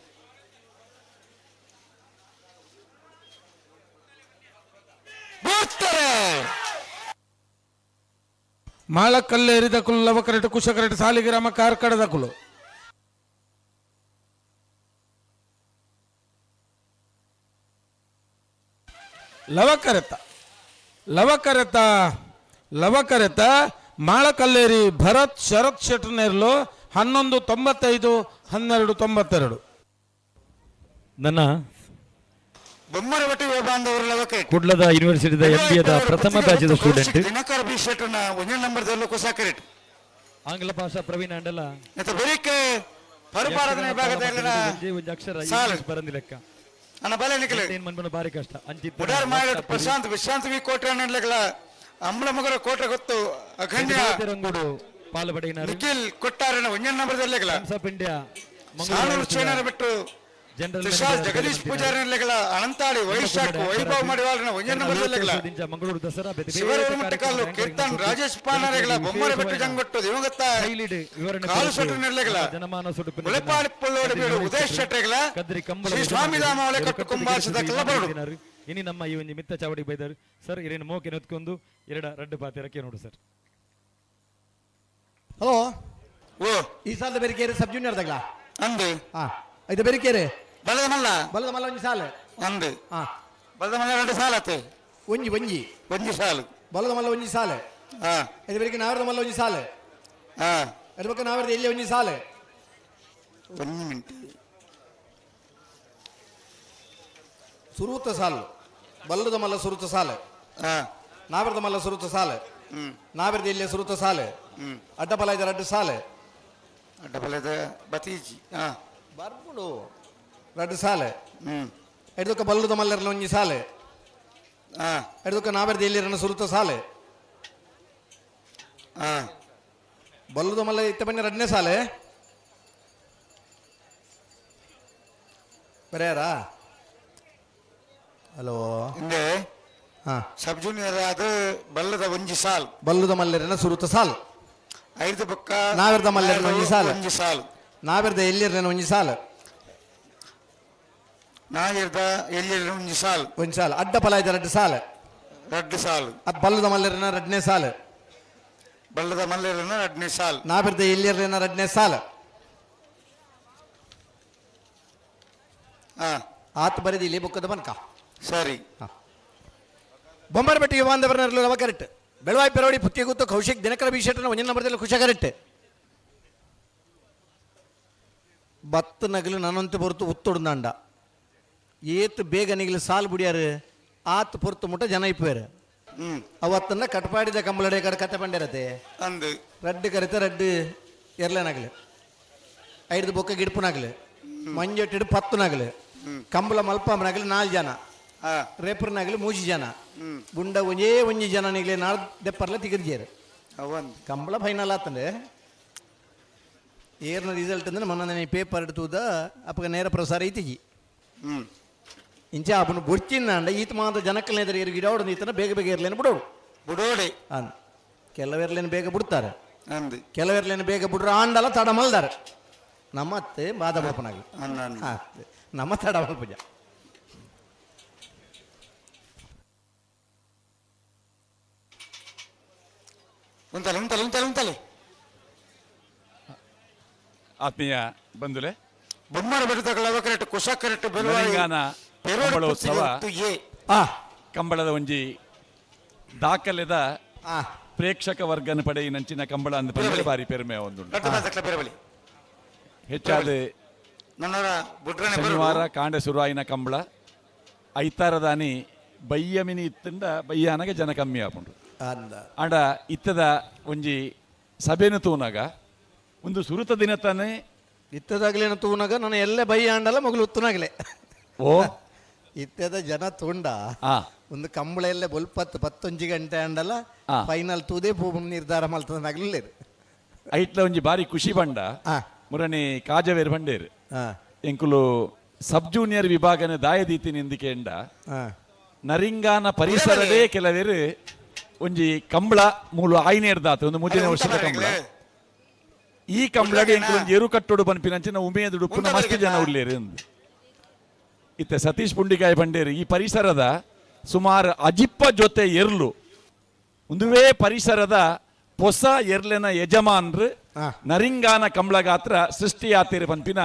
ಮಾಳಕಲ್ಲೇರಿದ ಕುಲು ಲವಕರೆಟ್ ಕುಶಕರೆಟ್ ಸಾಲಿಗ್ರಾಮ ಕಾರ್ಕಡದ ಕುಲು. ಲವಕರೆತ ಲವಕರೆತ ಲವಕರೆತ ಮಾಳಕಲ್ಲೇರಿ ಭರತ್ ಶರತ್ ಶೆಟ್ಟರ್ನೇರ್ಲು 11.95 12.92. ನನ್ನ ಬೊಮ್ಮರವಟಿ ಬಾಂಧವರು ಲವಕರೆಟ್ ಕುಡ್ಲದ ಯೂನಿವರ್ಸಿಟಿದ ಎಂ ಬಿ ಎದ ಪ್ರಥಮ ಬ್ಯಾಚದ ಸ್ಟೂಡೆಂಟ್ ದಿನಕರ ಬಿ ಶೆಟ್ಟರ್ನ ಒಂದೇ ನಂಬರ್ ಕುಸಾಕರೆಟ್ ಆಂಗ್ಲ ಭಾಷಾ ಪ್ರವೀಣ ಅಂಡಲ ಮತ್ತು ಬೆರಿಕೆ ಪರಪಾರದನೆ ವಿಭಾಗದ ಒಂಜಿ ಅಕ್ಷರ ಸಾಲು. ಇಂಗ್ಲಿಷ್ ಬರಂದಿ ಲೆಕ್ಕ ಅಣ್ಣ ಬಲೆ ನಿಖಿಲ್ ಏನ್ ಮನ್ಮನ ಬಾರಿ ಕಷ್ಟ ಅಂಚಿತ್ತ ಬುಡಾರ್ ಮಾಯಡ್ ಪ್ರಶಾಂತ್ ವಿಶ್ರಾಂತ್ ವಿ ಕೋಟೆ ಅನ್ನಲಿಕ್ಕಲ ಅಂಬಳ ಮಗರ ಕೋಟೆ ಗೊತ್ತು ಅಖಂಡ ರಂಗುಡು ಪಾಲು ಪಡೆಯಿನಾರು ನಿಖಿಲ್ ಕೊಟ್ಟಾರನ ಒಂದೇ ನಂಬರ್ ಲೆಕ್ಕಲ ಟೈಮ್ಸ್ ಆಫ್ ಇಂಡಿಯಾ ಸಾಣೂರು ಚೇನರ ಬಿಟ್ಟು ಜನರಲ್ ತ್ರಿಷಾಲ್ ಜಗದೀಶ್ ಪೂಜಾರಿ ಲೆಕ್ಕಲ ಅನಂತಾಡಿ ವೈಶಾಖ್ ವೈಭವ್ ಮಡಿವಾಳನ ಒಂದೇ ನಂಬರ್ ಲೆಕ್ಕಲ ಮಂಗಳೂರು ದಸರಾ ಬೇತೆ ಬೇತೆ ಶಿವರೂರು ಮುಟ್ಟಕಲ್ಲು ಕಾರ್ಯಕ್ರಮ ಕೀರ್ತನ್ ಆಂಕರಿಂಗ್ ರಾಜೇಶ್ ಪಾನರೆಗಳ ಬೊಮ್ಮರ ಬೆಟ್ಟು ಜಂಗೊಟ್ಟು ದಿವಂಗತ ವಿವರಣೆ ಕಾಲು ಕೊರತು ಶೆಟ್ಟರ್ ನೆರಳೆಗಳ ಜನಮಾನ ಸುಡುಪಿನ ಉಳೆಪಾಡಿ ಪೊಳ್ಳೋಡಿ ಬೀಡು ಉದಯ್ ಶೆಟ್ಟರ್ಗಳ ಕದ್ರಿ ಕಂಬಳ ಶ್ರೀ ಸ್ವಾಮಿಧಾಮ ಒಳೆಕಟ್ಟು ಕುಂಬಾರಿಸಿದ ಕಲ್ಲಬರಡು. ಇನಿ ನಮ್ಮ ಈ ಒಂಜಿ ಮಿತ್ತ ಚಾವಡಿ ಬೈದರು ಸರ್ ಇರೇನು ಮೋಕೆ ನೊತ್ಕೊಂಡು ಎರಡ ರಡ್ಡು ಪಾತಿರಕ್ಕೆ ನೋಡು ಸರ್. ಹಲೋ ಓ ಈ ಸಾಲದ ಬೆರಿಕೇರಿ ಸಬ್ ಜೂನಿಯರ್ ದಗ್ಲ ಅಂದು ಹಾ ಇದು ಬೆರಿಕೇರಿ ಬಲದ ಮಲ್ಲ ಬಲದ ಮಲ್ಲ ಒಂಜಿ ಸಾಲು ಅಂದು ಹಾ ಬಲದ ಮಲ್ಲ ಎರಡು ಸಾಲತ್ತೆ ಒಂಜಿ ಒಂಜಿ ಒಂಜಿ ಸಾಲು ಬಲದ ಮಲ್ಲ ಒಂಜಿ ಸಾಲು ಹಾ ಇದು ಬೆರಿಕೆ ನಾವರದ ಮಲ್ಲ ಒಂಜಿ ಸಾಲು ಹಾ ಅದ್ರ ಪಕ್ಕ ನಾವರದ ಎಲ್ಲಿ ಒಂಜಿ ಸಾಲು ಒಂಜಿ ಮಿನಿಟ್ ಸುರೂತ ಸಾಲು ಬಲ್ಲದ ಮಲ್ಲ ಸುರುತ ಸಾಲು ಹಾ ನಾವರದ ಮಲ್ಲ ಸುರುತ ಸಾಲು ಹ್ಮ್ ನಾವರದ ಎಲ್ಲಿ ಸುರುತ ಸಾಲು ಹ್ಮ್ ಅಡ್ಡಪಲ ಇದು ರಡ್ಡು ಸಾಲು ಡಬಲ್ ಇದು ಬತೀಜಿ ಹಾ ಬರ್ಪುಡು ರಡ್ಡು ಸಾಲು ಹ್ಮ್ ಎಡ್ದಕ್ಕ ಬಲ್ಲದ ಮಲ್ಲರ್ನ ಒಂಜಿ ಸಾಲು ಹಾ ಎಡ್ದಕ್ಕ ನಾವರದ ಎಲ್ಲಿರನ ಸುರುತ ಸಾಲು ಹಾ ಬಲ್ಲದ ಮಲ್ಲ ಇತ್ತ ಬನ್ನಿ ರಡ್ನೇ ಸಾಲೆ ಬರೆಯಾರಾ ಹಲೋ ಹಿಂದೆ ಹಾ ಸಬ್ ಜೂನಿಯರ್ ಅದು ಬಲ್ಲದ ಒಂಜಿ ಸಾಲ್ ಬಲ್ಲದ ಮಲ್ಲರನ ಸುರುತ ಸಾಲು ಐದು ಪಕ್ಕ ನಾವೆರ್ದ ಮಲ್ಲರ್ನ ಒಂಜಿ ಸಾಲು. ಒಂಜಿ ಸಾಲು ನಾವೆರ್ದ ಎಲ್ಲಿರನ ಒಂಜಿ ಸಾಲು ನಾವಿರ್ದ ಎಲ್ಲಿರ ಒಂಜಿ ಸಾಲು ಒಂಜಿ ಸಾಲು ಅಡ್ಡ ಪಲಾಯ್ದ ರಡ್ಡು ಸಾಲು ರಡ್ಡು ಸಾಲು ಅದು ಬಲ್ಲದ ಮಲ್ಲರನ ರಡ್ನೇ ಸಾಲು ಬಲ್ಲದ ಮಲ್ಲರನ ರಡ್ನೇ ಸಾಲು ನಾವೆರ್ದ ಎಲ್ಲಿರನ ರಡ್ನೇ ಸಾಲು ಹಾ ಆತ ಬರೆದಿಲ್ಲಿ ಬುಕ್ಕದ ಬನ್ಕ ಸರಿ ಬೊಂಬರಪಟ್ಟಿಗೆ ಬಾಂಧವರನ್ನರಲು ರವ ಕರೆಕ್ಟ್ ಬೆಳವಾಯಿ ಪೆರವಡಿ ಪುತ್ತಿಗುತ್ತು ಕೌಶಿಕ್ ದಿನಕರ ಬಿಶೆಟ್ಟನ ಒಂಜನ ನಂಬರ್ದಲ್ಲಿ ಖುಷ ಕರೆಕ್ಟ್ ಬತ್ತ ನಗಲು ನನ್ನಂತೆ ಹೊರತು ಉತ್ತೊಡ್ದಂಡ ಏತು ಬೇಗ ನಿಗಲು ಸಾಲು ಬುಡಿಯಾರು ಆತ್ ಪೊರ್ತು ಮುಟ್ಟ ಜನ ಇಪ್ಪೇರು ಹ್ಮ್ ಅವತ್ತನ್ನ ಕಟ್ಪಾಡಿದ ಕಂಬಳಡೆ ಕಡೆ ಕತೆ ಪಂಡಿರತ್ತೆ ಅಂದು ರಡ್ಡು ಕರಿತ ರಡ್ಡು ಎರ್ಲೆನಾಗಲು ಐದು ಬೊಕ್ಕ ಗಿಡ್ಪುನಾಗಲು ಮಂಜೊಟ್ಟಿಡು ಪತ್ತುನಾಗಲು ಕಂಬಳ ಮಲ್ಪಂಬನಾಗಲು ನಾಲ್ಕು ಜನ ಹಾ ರೇಪರ್ನಾಗಲು ಮೂಜಿ ಜನ ಹ್ಮ್ ಬುಂಡ ಒಂಜೇ ಒಂಜಿ ಜನ ನಿಗಲೆ ನಾಲ್ ದೆಪ್ಪರ್ಲ ತಿಗರ್ಜೇರು ಅವಂದು ಕಂಬಳ ಫೈನಲ್ ಆತಂಡೆ. ಏರ್ನ ರಿಸಲ್ಟ್ ಅಂದ್ರೆ ಮೊನ್ನೆ ಪೇಪರ್ ತೂದ ಅಪ್ಪಗ ನೇರ ಪ್ರಸಾರ ಐತಿಜಿ. ಇಂಚ ಅಪನು ಬುಡ್ಚಿಂದ ಈತ ಮಾತ್ರ ಜನಕ್ಕಲ್ನೇ ಎದುರು ಗಿಡ ಈತನ ಬೇಗ ಬೇಗ ಇರ್ಲೇನು ಬಿಡೋಡು ಬಿಡೋಡಿ. ಅಂದ್ ಕೆಲವೆರ್ಲೇನು ಬೇಗ ಬಿಡ್ತಾರೆ. ಅಂದು ಕೆಲವೆರ್ಲೇನು ಬೇಗ ಬಿಡ್ರು ಆಂಡಲ ತಡ ಮಲ್ದಾರೆ. ನಮ್ಮ ಅತ್ತೆ ಬಾದ ಬಡಪನಾಗಲಿ ನಮ್ಮ ತಡ ಮಲ್ಪುಜ. ಉಂತಲೆ ಉಂತಲೆ ಉಂತಲೆ ಉಂತಲೆ. ಆತ್ಮೀಯ ಬಂಧುಲೆ, ಬೊಮ್ಮರ ಬೆಟ್ಟದಗಳ ಕರೆಕ್ಟ್ ಕುಶ ಕರೆಕ್ಟ್ ತೆಲಂಗಾಣ ಕಂಬಳೋತ್ಸವ ಕಂಬಳದ ಒಂಜಿ ದಾಖಲೆದ ಪ್ರೇಕ್ಷಕ ವರ್ಗನ ಪಡೆಯಿನಂಚಿನ ಕಂಬಳ ಅಂದ ಪಂಡ ಬಾರಿ ಪೆರ್ಮೆ ಒಂದು. ಹೆಚ್ಚಾದ ಶನಿವಾರ ಕಾಂಡೆ ಸುರುವಾಯಿನ ಕಂಬಳ ಐತಾರದಾನಿ ಬಯ್ಯಮಿನಿ ಇತ್ತಂಡ ಬಯ್ಯಾನಗ ಜನ ಕಮ್ಮಿ ಆಪುಂಡು. ಆಂಡ ಇತ್ತದ ಒಂಜಿ ಸಭೆನು ತೂನಾಗ ಒಂದು ಸುರುತ ದಿನ ತಾನೆ ಇತ್ತದಾಗ್ಲೇನು ತೂನಾಗ ನಾನು ಎಲ್ಲೇ ಬಯ್ಯ ಆಂಡಲ್ಲ ಮಗಳು ಉತ್ತನಾಗಲೇ. ಓ ಇತ್ತದ ಜನ ತೂಂಡ ಒಂದು ಕಂಬಳ ಎಲ್ಲ ಬೊಲ್ಪತ್ತು ಪತ್ತೊಂಜಿ ಗಂಟೆ ಆಂಡಲ್ಲ ಫೈನಲ್ ತೂದೇ ಪೂ ನಿರ್ಧಾರ ಮಲ್ತದನಾಗ್ಲಿಲ್ಲ. ಐಟ್ಲ ಒಂಜಿ ಬಾರಿ ಖುಷಿ ಬಂಡ ಮುರಣಿ ಕಾಜವೇರ್ ಬಂಡೇರು ಎಂಕುಲು ಸಬ್ ಜೂನಿಯರ್ ವಿಭಾಗನ ದಾಯದೀತಿ ನಿಂದಿಕೆಂಡ ನರಿಂಗಾನ ಪರಿಸರದೇ ಕೆಲವೇರು ಒಂಜಿ ಕಂಬಳ ಮೂಲು ಆಯ್ನೇರ್ದಾತ ಒಂದು ಮೂಜನೇ ವರ್ಷದ ಕಂಬಳ. ಈ ಕಂಬಳಗೆ ಎಂಕುಲು ಒಂಜಿ ಎರು ಕಟ್ಟೋಡು ಪನ್ಪಿನಂಚಿನ ಉಮೇದು ಉಪ್ಪುನ ಮಸ್ತ್ ಜನ ಉಲ್ಲೇರು ಅಂದು. ಇತ್ತೆ ಸತೀಶ್ ಪುಂಡಿಕಾಯಿ ಬಂಡೇರು ಈ ಪರಿಸರದ ಸುಮಾರು ಅಜಿಪ್ಪ ಜೊತೆ ಎರ್ಲು ಒಂದುವೇ ಪರಿಸರದ ಹೊಸ ಎರ್ಲೆನ ಯಜಮಾನ್ರು ನರಿಂಗಾನ ಕಂಬಳಗಾತ್ರ ಸೃಷ್ಟಿಯಾತಿರು ಪನ್ಪಿನ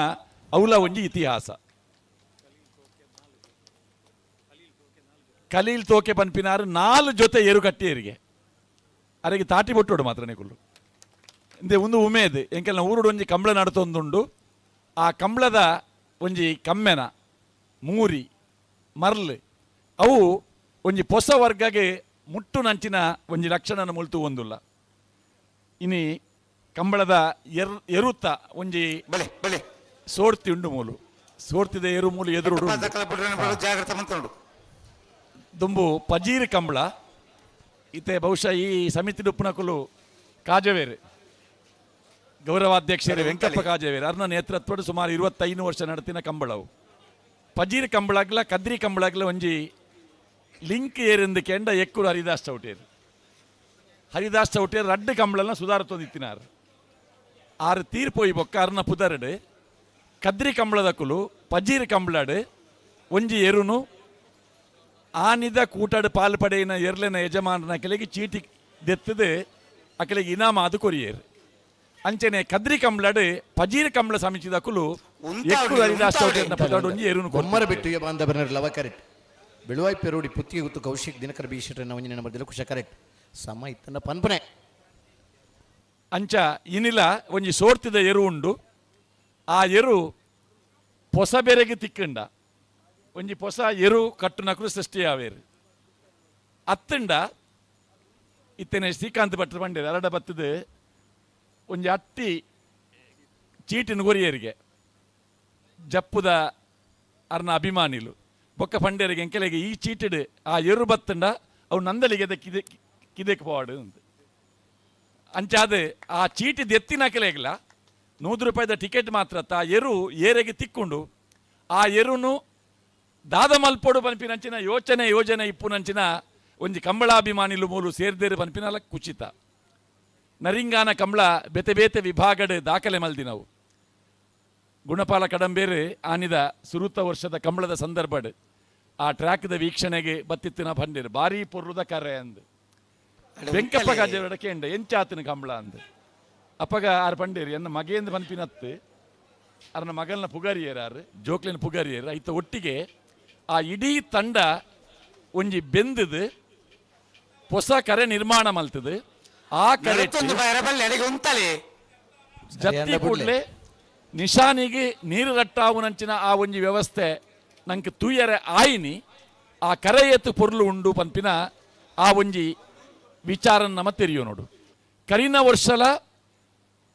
ಅವಲ ಒಂಜಿ ಇತಿಹಾಸ. ಕಲೀಲ್ ತೋಕೆ ಪನ್ಪಿನಾರು ನಾಲು ಜೊತೆ ಎರು ಕಟ್ಟಿಯರಿಗೆ ಅರೆಗೆ ತಾಟಿ ಬೊಟ್ಟೋಡು ಮಾತ್ರ ನಿಕುಲು. ಇಂದೆ ಒಂದು ಉಮೇದ್ ಎಂಕೆಲ್ನ ಊರುಡು ಒಂಜಿ ಕಂಬಳ ನಡತೊಂದುಂಡು. ಆ ಕಂಬಳದ ಒಂಜಿ ಕಮ್ಮೆನ ಮೂರಿ ಮರ್ಲ್ ಅವು ಒಂಜಿ ಪೊಸ ವರ್ಗಗೆ ಮುಟ್ಟು ನಂಚಿನ ಒಂಜಿ ಲಕ್ಷಣನ ಮುಲ್ತು ಒಂದುಲ್ಲ. ಇನಿ ಕಂಬಳದ ಎರುತ್ತ ಒಂಜಿ ಬಲೆ ಬಲೆ ಸೋರ್ತಿ ಉಂಡು ಮೂಲು ಸೋರ್ತಿದ ಎರು ಮೂಲು ಎದುರುಡು ಜಾಗ್ರತೆ ಮಂತುಂಡು. ದುಂಬು ಪಜೀರ್ ಕಂಬಳ ಇತ್ತೆ ಬಹುಶಃ ಈ ಸಮಿತಿ ಉಪ್ಪುನಕುಲು ಕಾಜವೇರು ಗೌರವಾಧ್ಯಕ್ಷರು ವೆಂಕಪ್ಪ ಕಾಜವೇರು ಅರ್ನ ನೇತೃತ್ವದ ಸುಮಾರು 25 ವರ್ಷ ನಡೆತಿನ ಕಂಬಳವು. ಪಜೀರ್ ಕಂಬಳಾಗ್ಲ ಕದ್ರಿ ಕಂಬಳಾಗ್ಲ ಒಂಜಿ ಲಿಂಕ್ ಏರಿಂದು ಕೆಂಡ ಎಕ್ಕುರು ಹರಿದಾಸ್ ಚೌಟೇರು. ಹರಿದಾಸ್ ಚೌಟೇರು ರಡ್ಡು ಕಂಬಳನ ಸುಧಾರತೊಂದಿತ್ತಿನಾರು. ಆರು ತೀರ್ಪೋಯಿ ಬೊಕ್ಕ ಅರ್ನ ಪುದರಡು ಕದ್ರಿ ಕಂಬಳದಕುಲು ಪಜೀರ್ ಕಂಬಳಡು ಒಂಜಿ ಎರುನು ಆನಿದ ಕೂಟಡು ಪಾಲು ಪಡೆಯಿನ ಎರ್ಲೆನ ಯಜಮಾನನ ಕೆಳಗೆ ಚೀಟಿ ದೆತ್ತದು ಅಕಲಿಗೆ ಇನಾಮ ಅದು ಕೊರಿಯೇರು. ಅಂಚನೆ ಕದ್ರಿ ಕಂಬಳಡು ಪಜೀರ್ ಕಂಬಳ ಸಮಿತಿದಕುಲು ಎಕ್ಕುರು ಹರಿದಾಸ್ ಚೌಟೇರ್ನ ಪುದರಡು ಒಂಜಿ ಎರುನು ಬೊಮ್ಮರ ಬಿಟ್ಟು ಬಾಂಧವರ ಲವ ಕರೆಕ್ಟ್ ಬೆಳುವಾಯಿ ಪೆರೋಡಿ ಪುತ್ತಿಗೆ ಗುತ್ತು ಕೌಶಿಕ್ ದಿನಕರ ಬಿ ಶೆಟ್ಟರ್ ನವಂಜನೆ ನಂಬರ್ ಕುಶ ಕರೆಕ್ಟ್ ಸಮ ಇತ್ತನ ಪನ್ಪನೆ. ಅಂಚ ಇನಿಲ ಒಂಜಿ ಸೋರ್ತಿದ ಎರು ಉಂಡು. ಆ ಎರು ಪೊಸ ಬೆರೆಗೆ ತಿಕ್ಕಂಡ ಒಂಜಿ ಪೊಸ ಎರು ಕಟ್ಟುನಕುಲು ಸೃಷ್ಟಿಯಾವೇರು. ಅತ್ತಂಡ ಇತ್ತನೆ ಶ್ರೀಕಾಂತ್ ಭಟ್ರು ಬಂಡೇರು ಅರಡ ಬತ್ತದ ಒಂಜಿ ಅಟ್ಟಿ ಚೀಟಿನ ಕೊರಿಯರಿಗೆ ಜಪ್ಪುದ ಅರ್ನ ಅಭಿಮಾನಿಲು ಬೊಕ್ಕ ಪಂಡೇರಿಗೆ ಎಂಕೆಲೆಗೆ ಈ ಚೀಟಿಡು ಆ ಎರು ಬತ್ತಂಡ ಅವು ನಂದಲಿಗೆ ಕಿದೆ ಕಿದೆಕ್ ಪೋವಾಡು ಅಂತ. ಅಂಚಾದ ಆ ಚೀಟಿ ದೆತ್ತಿನ ಕೆಲೆಗಿಲ್ಲ 100 ರೂಪಾಯಿದ ಟಿಕೆಟ್ ಮಾತ್ರ ಆ ಎರು ಏರೆಗೆ ತಿಕ್ಕೊಂಡು ಆ ಎರುನು ದಾದ ಮಲ್ಪೊಡು ಪನ್ಪಿನಂಚಿನ ಯೋಚನೆ ಯೋಜನೆ ಇಪ್ಪುನಂಚಿನ ಒಂಜಿ ಕಂಬಳಾಭಿಮಾನಿಲು ಮೂಲು ಸೇರ್ದೇರು ಪನ್ಪಿನಲ ಕುಚಿತ. ನರಿಂಗಾನ ಕಂಬಳ ಬೇತೆ ಬೇತೆ ವಿಭಾಗಡ್ ದಾಖಲೆ ಮಲ್ದಿನವು. ಗುಣಪಾಲ ಕಡಂಬೇರು ಆನಿದ ಸುರುತ ವರ್ಷದ ಕಂಬಳದ ಸಂದರ್ಭಡ್ ಆ ಟ್ರ್ಯಾಕ್ದ ವೀಕ್ಷಣೆಗೆ ಬತ್ತಿತ್ತಿನ ಬಂದಿರು ಭಾರಿ ಪೊರ್ಲುದ ಕರೆ ಅಂದ್ ವೆಂಕಪ್ಪ ಕಾಜೇವರ ಕೇಂಡ ಎಂಚಾತನ ಕಂಬಳ ಅಂದ್ ಅಪ್ಪಗ ಆರ್ ಪಂಡೇರು ಎನ್ನ ಮಗೇಂದ್ರ ಪನ್ಪಿನತ್ತು ಅರ್ನ ಮಗಲ್ನ ಪುಗಾರಿಯರ್ ಜೋಕ್ಲಿನ ಪುಗಾರಿಯರ್ ಐತ ಒಟ್ಟಿಗೆ ಆ ಇಡೀ ತಂಡ ಒಂಜಿ ಬೆಂದದು ಹೊಸ ಕರೆ ನಿರ್ಮಾಣ ಮಲ್ತದು. ಆ ಕರೆ ಜತ್ತಿ ಕೂಡಲೇ ನಿಶಾನಿಗೆ ನೀರು ರಟ್ಟಾವುನಂಚಿನ ಆ ಒಂಜಿ ವ್ಯವಸ್ಥೆ ನಂಗೆ ತೂಯರೆ ಆಯಿನಿ ಆ ಕರೆಯತ್ತು ಪೊರ್ಲು ಉಂಡು ಪನ್ಪಿನ ಆ ಒಂಜಿ ವಿಚಾರ ನಮ ತೆರಿಯೋ ನೋಡು. ಕರಿನ ವರ್ಷಲ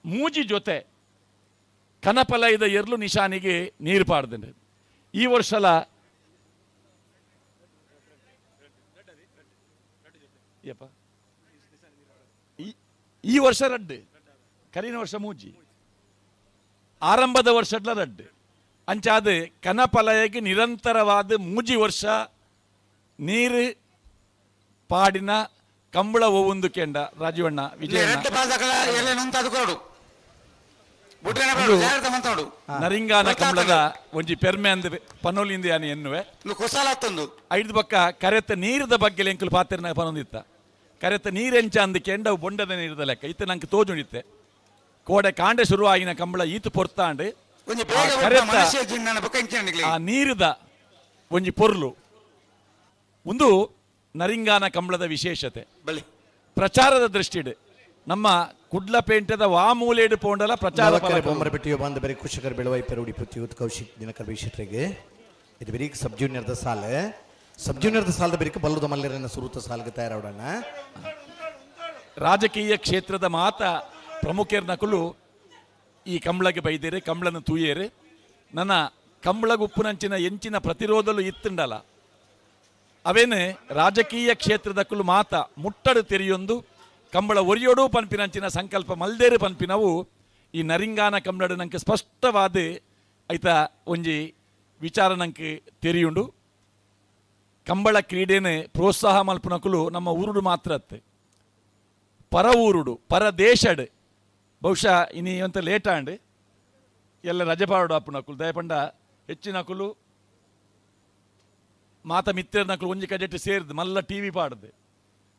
ಮೂಜಿ ಜೊತೆ ಕನಪಲೈದ ಎರ್ಲು ನಿಶಾನಿಗೆ ನೀರು ಪಾಡ್ದಂಡೆ. ಈ ವರ್ಷಲ ಯಪ್ಪ ಈ ವರ್ಷ ರಡ್ಡು, ಕರಿನ ವರ್ಷ ಮೂಜಿ. ಆರಂಭದ ವರ್ಷಡ್ಲ ರಡ್ಡು ಅಂಚಾದ ಕನಪಲಯಗೆ ನಿರಂತರವಾದ ಮೂಜಿ ವರ್ಷ ನೀರು ಪಾಡಿನ ಕಂಬಳ ಒವೊಂದು ಕೆಂಡ ರಾಜೀವಣ್ಣ ವಿಜಯ ನರಿಂಗಾನ ಕಂಬಳದ ಒಂಜಿ ಪೆರ್ಮೆ ಅಂದ್ ಪನೊಲಿಂದ ಯಾನಿ ಎನ್ನುವೆ. ಐದು ಪಕ್ಕ ಕರೆತ ನೀರದ ಬಗ್ಗೆ ಎಂಕುಲು ಪಾತ್ರನ ಪನೊಂದಿತ್ತ ಕರೆತ ನೀರೆಂಚ ಅಂದ್ ಕೆಂಡವು ಬೊಂಡದ ನೀರದ ಲೆಕ್ಕ ಇತ್ತ ನಂಗೆ ತೋಜುಣಿತ್ತೆ ಕೋಡೆ ಕಾಂಡೆ ಶುರುವಾಗಿನ ಕಂಬಳ ಈತು ಪೊರ್ತಾಂಡ್ ಆ ನೀರದ ಒಂಜಿ ಪೊರ್ಲು ಒಂದು ನರಿಂಗಾನ ಕಂಬಳದ ವಿಶೇಷತೆ. ಪ್ರಚಾರದ ದೃಷ್ಟಿಡ್ ನಮ್ಮ ಕುಡ್ಲ ಪೇಂಟೆದ ವಾಮೂಲೇಡು ಪೋಂಡಲ ಪ್ರಚಾರ ಬೊಮ್ಮರಪೆಟ್ಟಿಯೋ ಬಂದ ಬೇರೆ ಕುಶಕರ್ ಬೆಳವೈ ಪೆರುಡಿ ಪುತ್ತಿಯೂತ್ ಕೌಶಿಕ್ ದಿನಕರ್ ಬೀಶೆಟ್ರಿಗೆ ಇದು ಬೆರೀಕ್ ಸಬ್ ಜೂನಿಯರ್ದ ಸಾಲ. ಸಬ್ ಜೂನಿಯರ್ದ ಸಾಲದ ಬೆರೀಕ್ ಬಲ್ಲದ ಮಲ್ಲರನ್ನ ಸುರುತ ಸಾಲ್ಗೆ ತಯಾರಾಡೋಣ. ರಾಜಕೀಯ ಕ್ಷೇತ್ರದ ಮಾತ ಪ್ರಮುಖರ ನಕಲು ಈ ಕಂಬಳಗೆ ಬೈದೇರೆ, ಕಂಬಳನ ತೂಯೇರೆ. ನನ್ನ ಕಂಬಳಗುಪ್ಪುನಂಚಿನ ಎಂಚಿನ ಪ್ರತಿರೋಧಲು ಇತ್ತುಂಡಲ ಅವೇನೆ ರಾಜಕೀಯ ಕ್ಷೇತ್ರದಕ್ಕಲು ಮಾತ ಮುಟ್ಟಡು ತೆರೆಯೊಂದು ಕಂಬಳ ಒರಿಯೋಡು ಪನ್ಪಿನಂಚಿನ ಸಂಕಲ್ಪ ಮಲ್ದೇರು ಪನ್ಪಿನವು ಈ ನರಿಂಗಾನ ಕಂಬಳಡು ನಂಗೆ ಸ್ಪಷ್ಟವಾದ ಐತ ಒಂಜಿ ವಿಚಾರ ನಂಗೆ ತೆರೆಯುಂಡು. ಕಂಬಳ ಕ್ರೀಡೆನೆ ಪ್ರೋತ್ಸಾಹ ಮಲ್ಪುನಕುಲು ನಮ್ಮ ಊರುಡು ಮಾತ್ರ ಅತ್ತೆ, ಪರ ಊರುಡು ಪರ ದೇಶಡ್ ಬಹುಶಃ ಇನಿ ಅಂತ ಲೇಟ್ ಆಂಡ್ ಎಲ್ಲ ರಜೆ ಪಾಡು ಅಪ್ಪುನಕುಲು ದಯಪಂಡ ಹೆಚ್ಚಿನಕುಲು ಮಾತ ಮಿತ್ರನಕುಲು ಒಂಜಿ ಕಜೆಟ್ ಸೇರ್ದು ಮಲ್ಲ ಟಿ ವಿ ಪಾಡ್ದು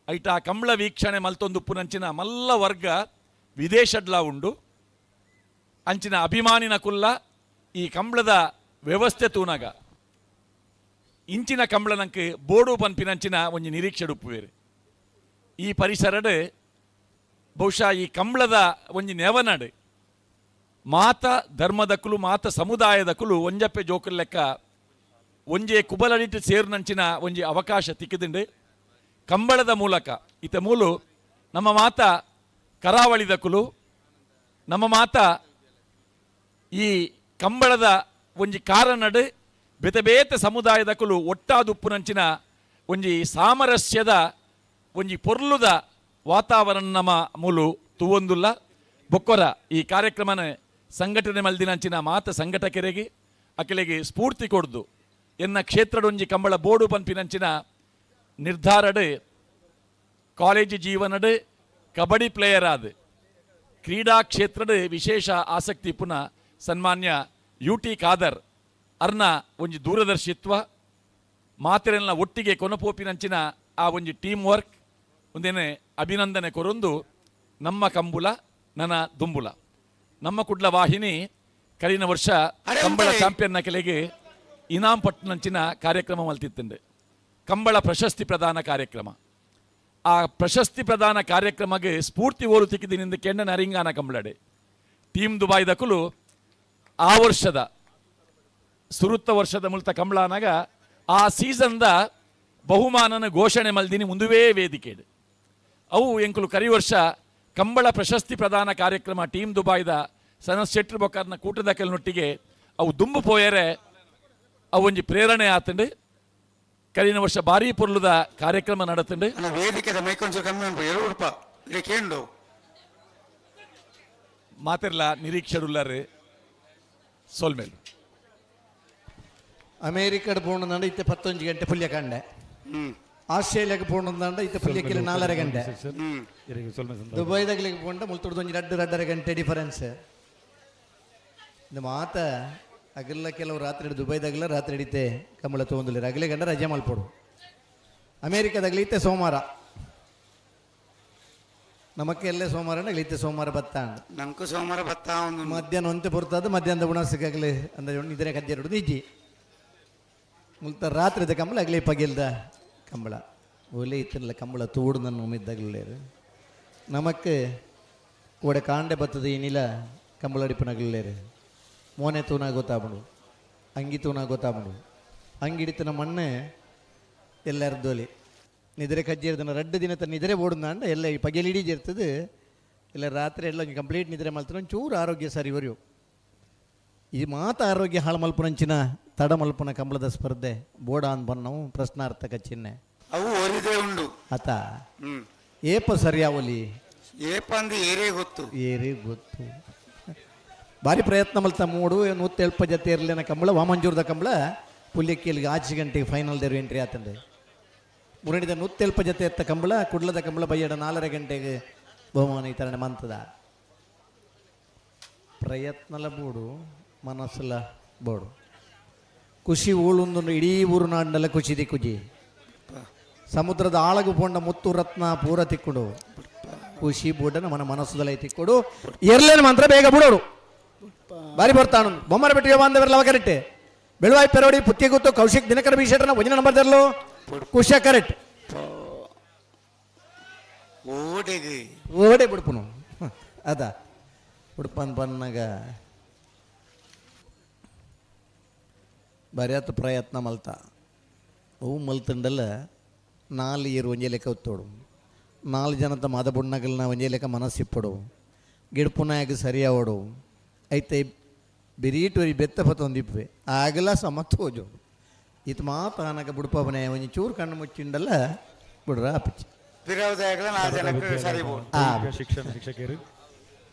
ಐಟ ಆ ಕಂಬಳ ವೀಕ್ಷಣೆ ಮಲ್ತೊಂದು ಉಪ್ಪುನಂಚಿನ ಮಲ್ಲ ವರ್ಗ ವಿದೇಶಡ್ಲ ಉಂಡು. ಅಂಚಿನ ಅಭಿಮಾನಿನ ಕುಲ್ಲ ಈ ಕಂಬಳದ ವ್ಯವಸ್ಥೆ ತೂನಗ ಇಂಚಿನ ಕಂಬಳ ನಂಗೆ ಬೋಡು ಪನ್ಪಿನಂಚಿನ ಒಂಜಿ ನಿರೀಕ್ಷೆ ಉಪ್ಪುವೇರು. ಈ ಪರಿಸರಡ್ ಬಹುಶಃ ಈ ಕಂಬಳದ ಒಂಜಿ ನೆವನಡು ಮಾತ ಧರ್ಮದಕ್ಕಲು ಮಾತ ಸಮುದಾಯದಕ್ಕಲು ಒಂಜಪ್ಪೆ ಜೋಕುಲ್ ಲೆಕ್ಕ ಒಂಜೆ ಕುಬಲಡಿಟ್ಟು ಸೇರುನಂಚಿನ ಒಂಜಿ ಅವಕಾಶ ತಿಕ್ಕಿದಿಂಡು. ಕಂಬಳದ ಮೂಲಕ ಇತ ಮೂಲು ನಮ್ಮ ಮಾತ ಕರಾವಳಿದಕುಲು ನಮ್ಮ ಮಾತ ಈ ಕಂಬಳದ ಒಂಜಿ ಕಾರನಡು ಬೇತೆ ಬೇತೆ ಸಮುದಾಯದಕುಲು ಒಟ್ಟಾದುಪ್ಪುನಂಚಿನ ಒಂಜಿ ಸಾಮರಸ್ಯದ ಒಂಜಿ ಪೊರ್ಲುದ ವಾತಾವರಣ ನಮ್ಮ ಮೂಲು ತೂವೊಂದುಲ್ಲ. ಬೊಕ್ಕೊರ ಈ ಕಾರ್ಯಕ್ರಮನ ಸಂಘಟನೆ ಮಲ್ದಿನಂಚಿನ ಮಾತ ಸಂಘಟಕರಿಗೆ ಅಕಲೆಗೆ ಸ್ಫೂರ್ತಿ ಕೊಡ್ದು ಎನ್ನ ಕ್ಷೇತ್ರಡೊಂಜಿ ಕಂಬಳ ಬೋಡು ಪನ್ಪಿನಂಚಿನ ನಿರ್ಧಾರಡ್ ಕಾಲೇಜು ಜೀವನಡ್ ಕಬಡ್ಡಿ ಪ್ಲೇಯರ್ ಆದ ಕ್ರೀಡಾ ಕ್ಷೇತ್ರದ ವಿಶೇಷ ಆಸಕ್ತಿ ಪುನಃ ಸನ್ಮಾನ್ಯ ಯು ಟಿ ಖಾದರ್ ಅರ್ನ ಒಂಜಿ ದೂರದರ್ಶಿತ್ವ ಮಾತೆರೆಲ್ಲ ಒಟ್ಟಿಗೆ ಕೊನಪೋಪಿನಂಚಿನ ಆ ಒಂಜಿ ಟೀಮ್ ವರ್ಕ್ ಒಂದೇನೆ ಅಭಿನಂದನೆ ಕೊರೊಂದು ನಮ್ಮ ಕಂಬುಲ ನನ್ನ ದುಂಬುಲ. ನಮ್ಮ ಕುಡ್ಲ ವಾಹಿನಿ ಕರಿನ ವರ್ಷ ಕಂಬಳ ಚಾಂಪಿಯನ್ನ ಕೆಲೆಗೆ ಇನಾಮ್ ಪಟ್ಟಣಂಚಿನ ಕಾರ್ಯಕ್ರಮ ಮಲ್ತಿತ್ತಂಡೆ ಕಂಬಳ ಪ್ರಶಸ್ತಿ ಪ್ರದಾನ ಕಾರ್ಯಕ್ರಮ. ಆ ಪ್ರಶಸ್ತಿ ಪ್ರದಾನ ಕಾರ್ಯಕ್ರಮಕ್ಕೆ ಸ್ಫೂರ್ತಿ ಓಲು ತಿಕ್ಕಿದಿನಿಂದ ಕೆಂಡ ನರಿಂಗಾನ ಕಂಬಳಡೆ ಟೀಮ್ ದುಬಾಯ್ದಕುಲು ಆ ವರ್ಷದ ಸುರುತ್ತ ವರ್ಷದ ಮುಲ್ತ ಕಂಬಳಾನಾಗ ಆ ಸೀಸನ್ದ ಬಹುಮಾನನ ಘೋಷಣೆ ಮಲ್ದಿನಿ ಮುಂದುವೇ ವೇದಿಕೆ. ಅವು ಎಂಕುಲು ಕರಿ ವರ್ಷ ಕಂಬಳ ಪ್ರಶಸ್ತಿ ಪ್ರದಾನ ಕಾರ್ಯಕ್ರಮ ಟೀಮ್ ದುಬಾಯ್ದ ಸನ ಶೆಟ್ರು ಬೊಕ್ಕರ್ನ ಕೂಟದ ಕೆಲ್ನೊಟ್ಟಿಗೆ ಅವು ದುಂಬು ಪೋಯರೆ ಅವು ಒಂಜಿ ಪ್ರೇರಣೆ ಆತಂಡು. ಕರಿನ ವರ್ಷ ಭಾರೀ ಪೊರ್ಲುದ ಕಾರ್ಯಕ್ರಮ ನಡತಂಡು. ವೇದಿಕೆದ ಮೈಕೊಂಚೂರು ಕಮ್ಮಿ ಉಂಟು ಎರಡು ಇದಕ್ಕೆ ಮಾತಿರ್ಲ ನಿರೀಕ್ಷೆಡುಲ್ಲಾರು ಸೋಲ್ಮೇಲು. ಅಮೇರಿಕಡ್ ಪೋಣಂದಾಂಡ ಇತ್ತೆ 11 ಗಂಟೆ ಪುಲ್ಯ ಕಂಡೆ. ಆಸ್ಟ್ರೇಲಿಯಾಕ್ಕೆ ಪೋಣಂದಾಂಡ ಇತ್ತೆ ಪುಲ್ಯಕ್ಕಿಲ್ಲ 4.5 ಗಂಟೆ. ದುಬೈದಾಗ್ಲಿಕ್ಕೆ ಪೋಂಡ ಮುಲ್ತುಡ್ದು ಒಂಜಿ 2-2.5 ಗಂಟೆ ಡಿಫರೆನ್ಸ್. ಇದು ಮಾತ ಅಗಲ್ಲ ಕೆಲವು ರಾತ್ರಿ ದುಬೈದಾಗಲ್ಲ ರಾತ್ರಿ ಹಿಡಿತೆ ಕಂಬಳ ತೊಗೊಂದಿಲ್ಲ ಅಗಲೇ ಗಂಡ ರಜೆ ಮಲ್ಪೋಡು. ಅಮೇರಿಕಾದಾಗಲಿ ಇತ್ತೆ ಸೋಮವಾರ ನಮಕ್ಕೆ ಎಲ್ಲೇ ಸೋಮವಾರ ಇತ್ತೆ ಸೋಮವಾರ ಬತ್ತಾಂಡ್ ನಂಕು ಸೋಮವಾರ ಬತ್ತ ಮಧ್ಯಾಹ್ನ ಒಂತೆ ಪೊರ್ತದ ಮಧ್ಯಾಹ್ನದ ಉಣಸಕ್ಕಾಗಲಿ ಅಂದ್ರೆ ನಿದ್ರೆ ಕಜ್ಜೆ ನಿಜಿ ಮುಲ್ತ ರಾತ್ರಿದ ಕಂಬಳ ಅಗಲಿ ಪಗಿಲ್ದ ಕಂಬಳ ಒಲೆ ಇತ್ತಿರಲ್ಲ ಕಂಬಳ ತೂಡು ನನ್ನ ಉಮ್ಮಿದ್ದಾಗಲೇ ನಮಕ್ಕೆ ಕೋಡೆ ಕಾಂಡೆ ಬತ್ತದ ಈ ನಿಲ ಕಂಬಳ ಅಡಿಪನಗಲೇರು ಮೋನೆ ತೂನ ಗೊತ್ತಾಪುಂಡು ಅಂಗಿ ತೂನ ಗೊತ್ತಾಪುಂಡು ಅಂಗಿಡಿತನ ಮಣ್ಣೆ ಎಲ್ಲರದೋಲಿ ನಿದ್ರೆ ಕಜ್ಜಿರ್ದನ ರಡ್ಡು ದಿನ ತನ್ನ ನಿದ್ರೆ ಓಡುಂದಾಂಡ ಎಲ್ಲ ಈ ಪಗೆಲಿಡೀ ಇರ್ತದೆ ಇಲ್ಲ ರಾತ್ರಿ ಎಲ್ಲ ಒಂಜಿ ಕಂಪ್ಲೀಟ್ ನಿದ್ರೆ ಮಲ್ತನ ಒಂಚೂರು ಆರೋಗ್ಯ ಸರಿ ಒರಿಯು. ಈ ಮಾತ ಆರೋಗ್ಯ ಹಾಳು ಮಲ್ಪುನಂಚಿನ ತಡ ಮಲ್ಪುನ ಕಂಬಳದ ಸ್ಪರ್ಧೆ ಬೋಡ ಅಂದ್ ಬನ್ನವು ಪ್ರಶ್ನಾರ್ಥಕ ಚಿಹ್ನೆ. ಅವು ಒರಿದೆ ಉಂಡು ಆತ ಏಪ ಸರಿಯಾವಲಿ ಏಪ ಅಂದು ಏರೇ ಗೊತ್ತು ಏರೇ ಗೊತ್ತು. ಭಾರಿ ಪ್ರಯತ್ನ ಮಲ್ತ ಮೂಡು ನೂತ್ತೆಲ್ಪ ಜತೆ ಇರಲಿನ ಕಂಬಳ ವಾಮಂಜೂರ್ದ ಕಂಬಳ ಪುಲ್ಯಕ್ಕೇಲಿಗೆ ಆಚೆ ಗಂಟೆಗೆ ಫೈನಲ್ ದೇರು ಎಂಟ್ರಿ ಆತಂದೆ. ಮುರಣಿದ ನೂತ್ತೆಲ್ಪ ಜತೆ ಎತ್ತ ಕಂಬಳ ಕುಡ್ಲದ ಕಂಬಳ ಬಯ್ಯಡ 4.5 ಗಂಟೆಗೆ ಬಹುಮಾನ ವಿತರಣೆ ಮಂತದ. ಪ್ರಯತ್ನಲ ಬೋಡು ಮನಸ್ಸುಲ ಬೋಡು ಖುಷಿ ಊಳುಂದು ಇಡೀ ಊರು ನಾಡಿನೆಲ್ಲ ಖುಷಿ ದಿಕ್ಕುಜಿ. ಸಮುದ್ರದ ಆಳಗು ಪೊಂಡ ಮುತ್ತು ರತ್ನ ಪೂರ ತಿಕ್ಕುಡು ಖುಷಿ ಬೂಡನ ಮನ ಮನಸ್ಸುದಲ್ಲ ತಿಕ್ಕೊಡು ಎರ್ಲೇನು ಮಾತ್ರ ಬೇಗ ಬಿಡೋರು ಬಾರಿ ಬರ್ತಾನು. ಬೊಮ್ಮರ ಬಿಟ್ಟು ಬಾಂಧವರಲ್ಲ ಕರೆಕ್ಟ್. ಬೆಳುವಾಯಿ ಪೆರೋಡಿ ಪುತ್ತಿಗುತ್ತು ಕೌಶಿಕ್ ದಿನಕರ ಬೀಶೆಟ್ರನ ಒಂದಿನ ನಂಬರ್ ತರಲು ಖುಷಿಯ ಕರೆಕ್ಟ್. ಓಡೆಗೆ ಓಡೆ ಬಿಡ್ಪುನು ಅದ ಉಡುಪನ್ ಬನ್ನಾಗ ಬರೆಯತ್ ಪ್ರಯತ್ನ ಮಲ್ತ ಅವು ಮಲ್ತಂಡಲ್ಲ ನಾಲ್ ಇರು ಒಂಜೆ ಲೆಕ್ಕ ಒತ್ತೋಡು ನಾಲ್ ಜನತ ಮಾದ ಬುಣ್ಣಗಲ್ನ ಒಂಜೆ ಲೆಕ್ಕ ಮನಸ್ಸಿಪ್ಪಡು ಗಿಡ್ಪುನಾಗ ಸರಿಯಾವಡು ಐತೆ ಬಿರೀಟುರಿ ಬೆತ್ತ ಪತ್ತೊಂದಿಪ್ಪೆ ಆಗಲ ಸಮತ್ತೋಜು ಇದು ಮಾತಾನಕ ಬುಡ್ಪವನೆ ಒಂಜಿ ಚೂರು ಕಣ್ಣು ಮುಚ್ಚಿಂಡಲ್ಲ ಬಿಡ್ರ ಅಪ್ಪಚ್ಚಿ ಶಿಕ್ಷಣ ಶಿಕ್ಷಕರು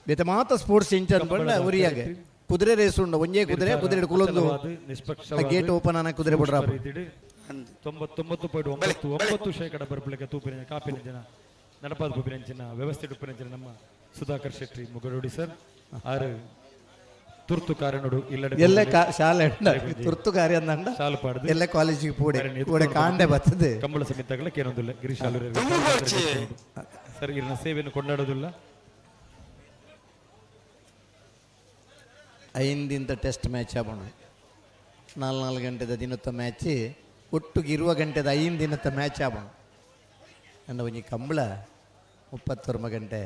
ಬೇತೆ ಮಾತ ಸ್ಪೋರ್ಟ್ಸ್ ಇಂಚನ್ ಬಂಡ ಉರಿಯಾಗ ಕುದುರೆ ರೇಸ್ ಉಂಡು ಒಂಜೇ ಕುದುರೆ ಕುದುರೆ ಕುಲೊಂದು ಗೇಟ್ ಓಪನ್ ಆನ ಕುದುರೆ ಬಿಡ್ರ 99.99% ಬರ್ಪುಲೆಕ ತೂಪಿನ ಕಾಪಿನ ಜನ ನಡಪಾದ ಪೂಪಿನಂಚಿನ ವ್ಯವಸ್ಥೆ ಉಪ್ಪಿನಂಚಿನ ನಮ್ಮ ಸುಧಾಕರ್ ಶೆಟ್ಟಿ ಮುಗಡೋಡಿ ಸರ್ ಆರು ತುರ್ತು ಕಾರಣಡು ಇಲ್ಲಡೆ ಎಲ್ಲ ಶಾಲೆ ತುರ್ತು ಕಾರ್ಯ ಅಂದಂಡ ಶಾಲು ಪಾಡ್ದು ಎಲ್ಲ ಕಾಲೇಜಿಗೆ ಪೂಡೆ ಪೂಡೆ ಕಾಂಡೆ ಬರ್ತದೆ ಕಂಬಳ ಸಮಿತಿಗಳ ಕೇನೊಂದಿಲ್ಲ ಗಿರೀಶ್ ಸರ್ ಇವ್ರನ್ನ ಸೇವೆಯನ್ನು ಕೊಂಡಾಡೋದಿಲ್ಲ. ಐದಿಂತ ಟೆಸ್ಟ್ ಮ್ಯಾಚ್ ಆಗೋಣ 4-4 ಗಂಟೆದ ದಿನತ್ತ ಮ್ಯಾಚ್ ಒಟ್ಟಿಗೆ ಇರುವ ಗಂಟೆದ 5 ದಿನತ್ತ ಮ್ಯಾಚ್ ಆಗೋಣ ಅಂಡ ಒಂಜಿ ಕಂಬಳ 39 ಗಂಟೆ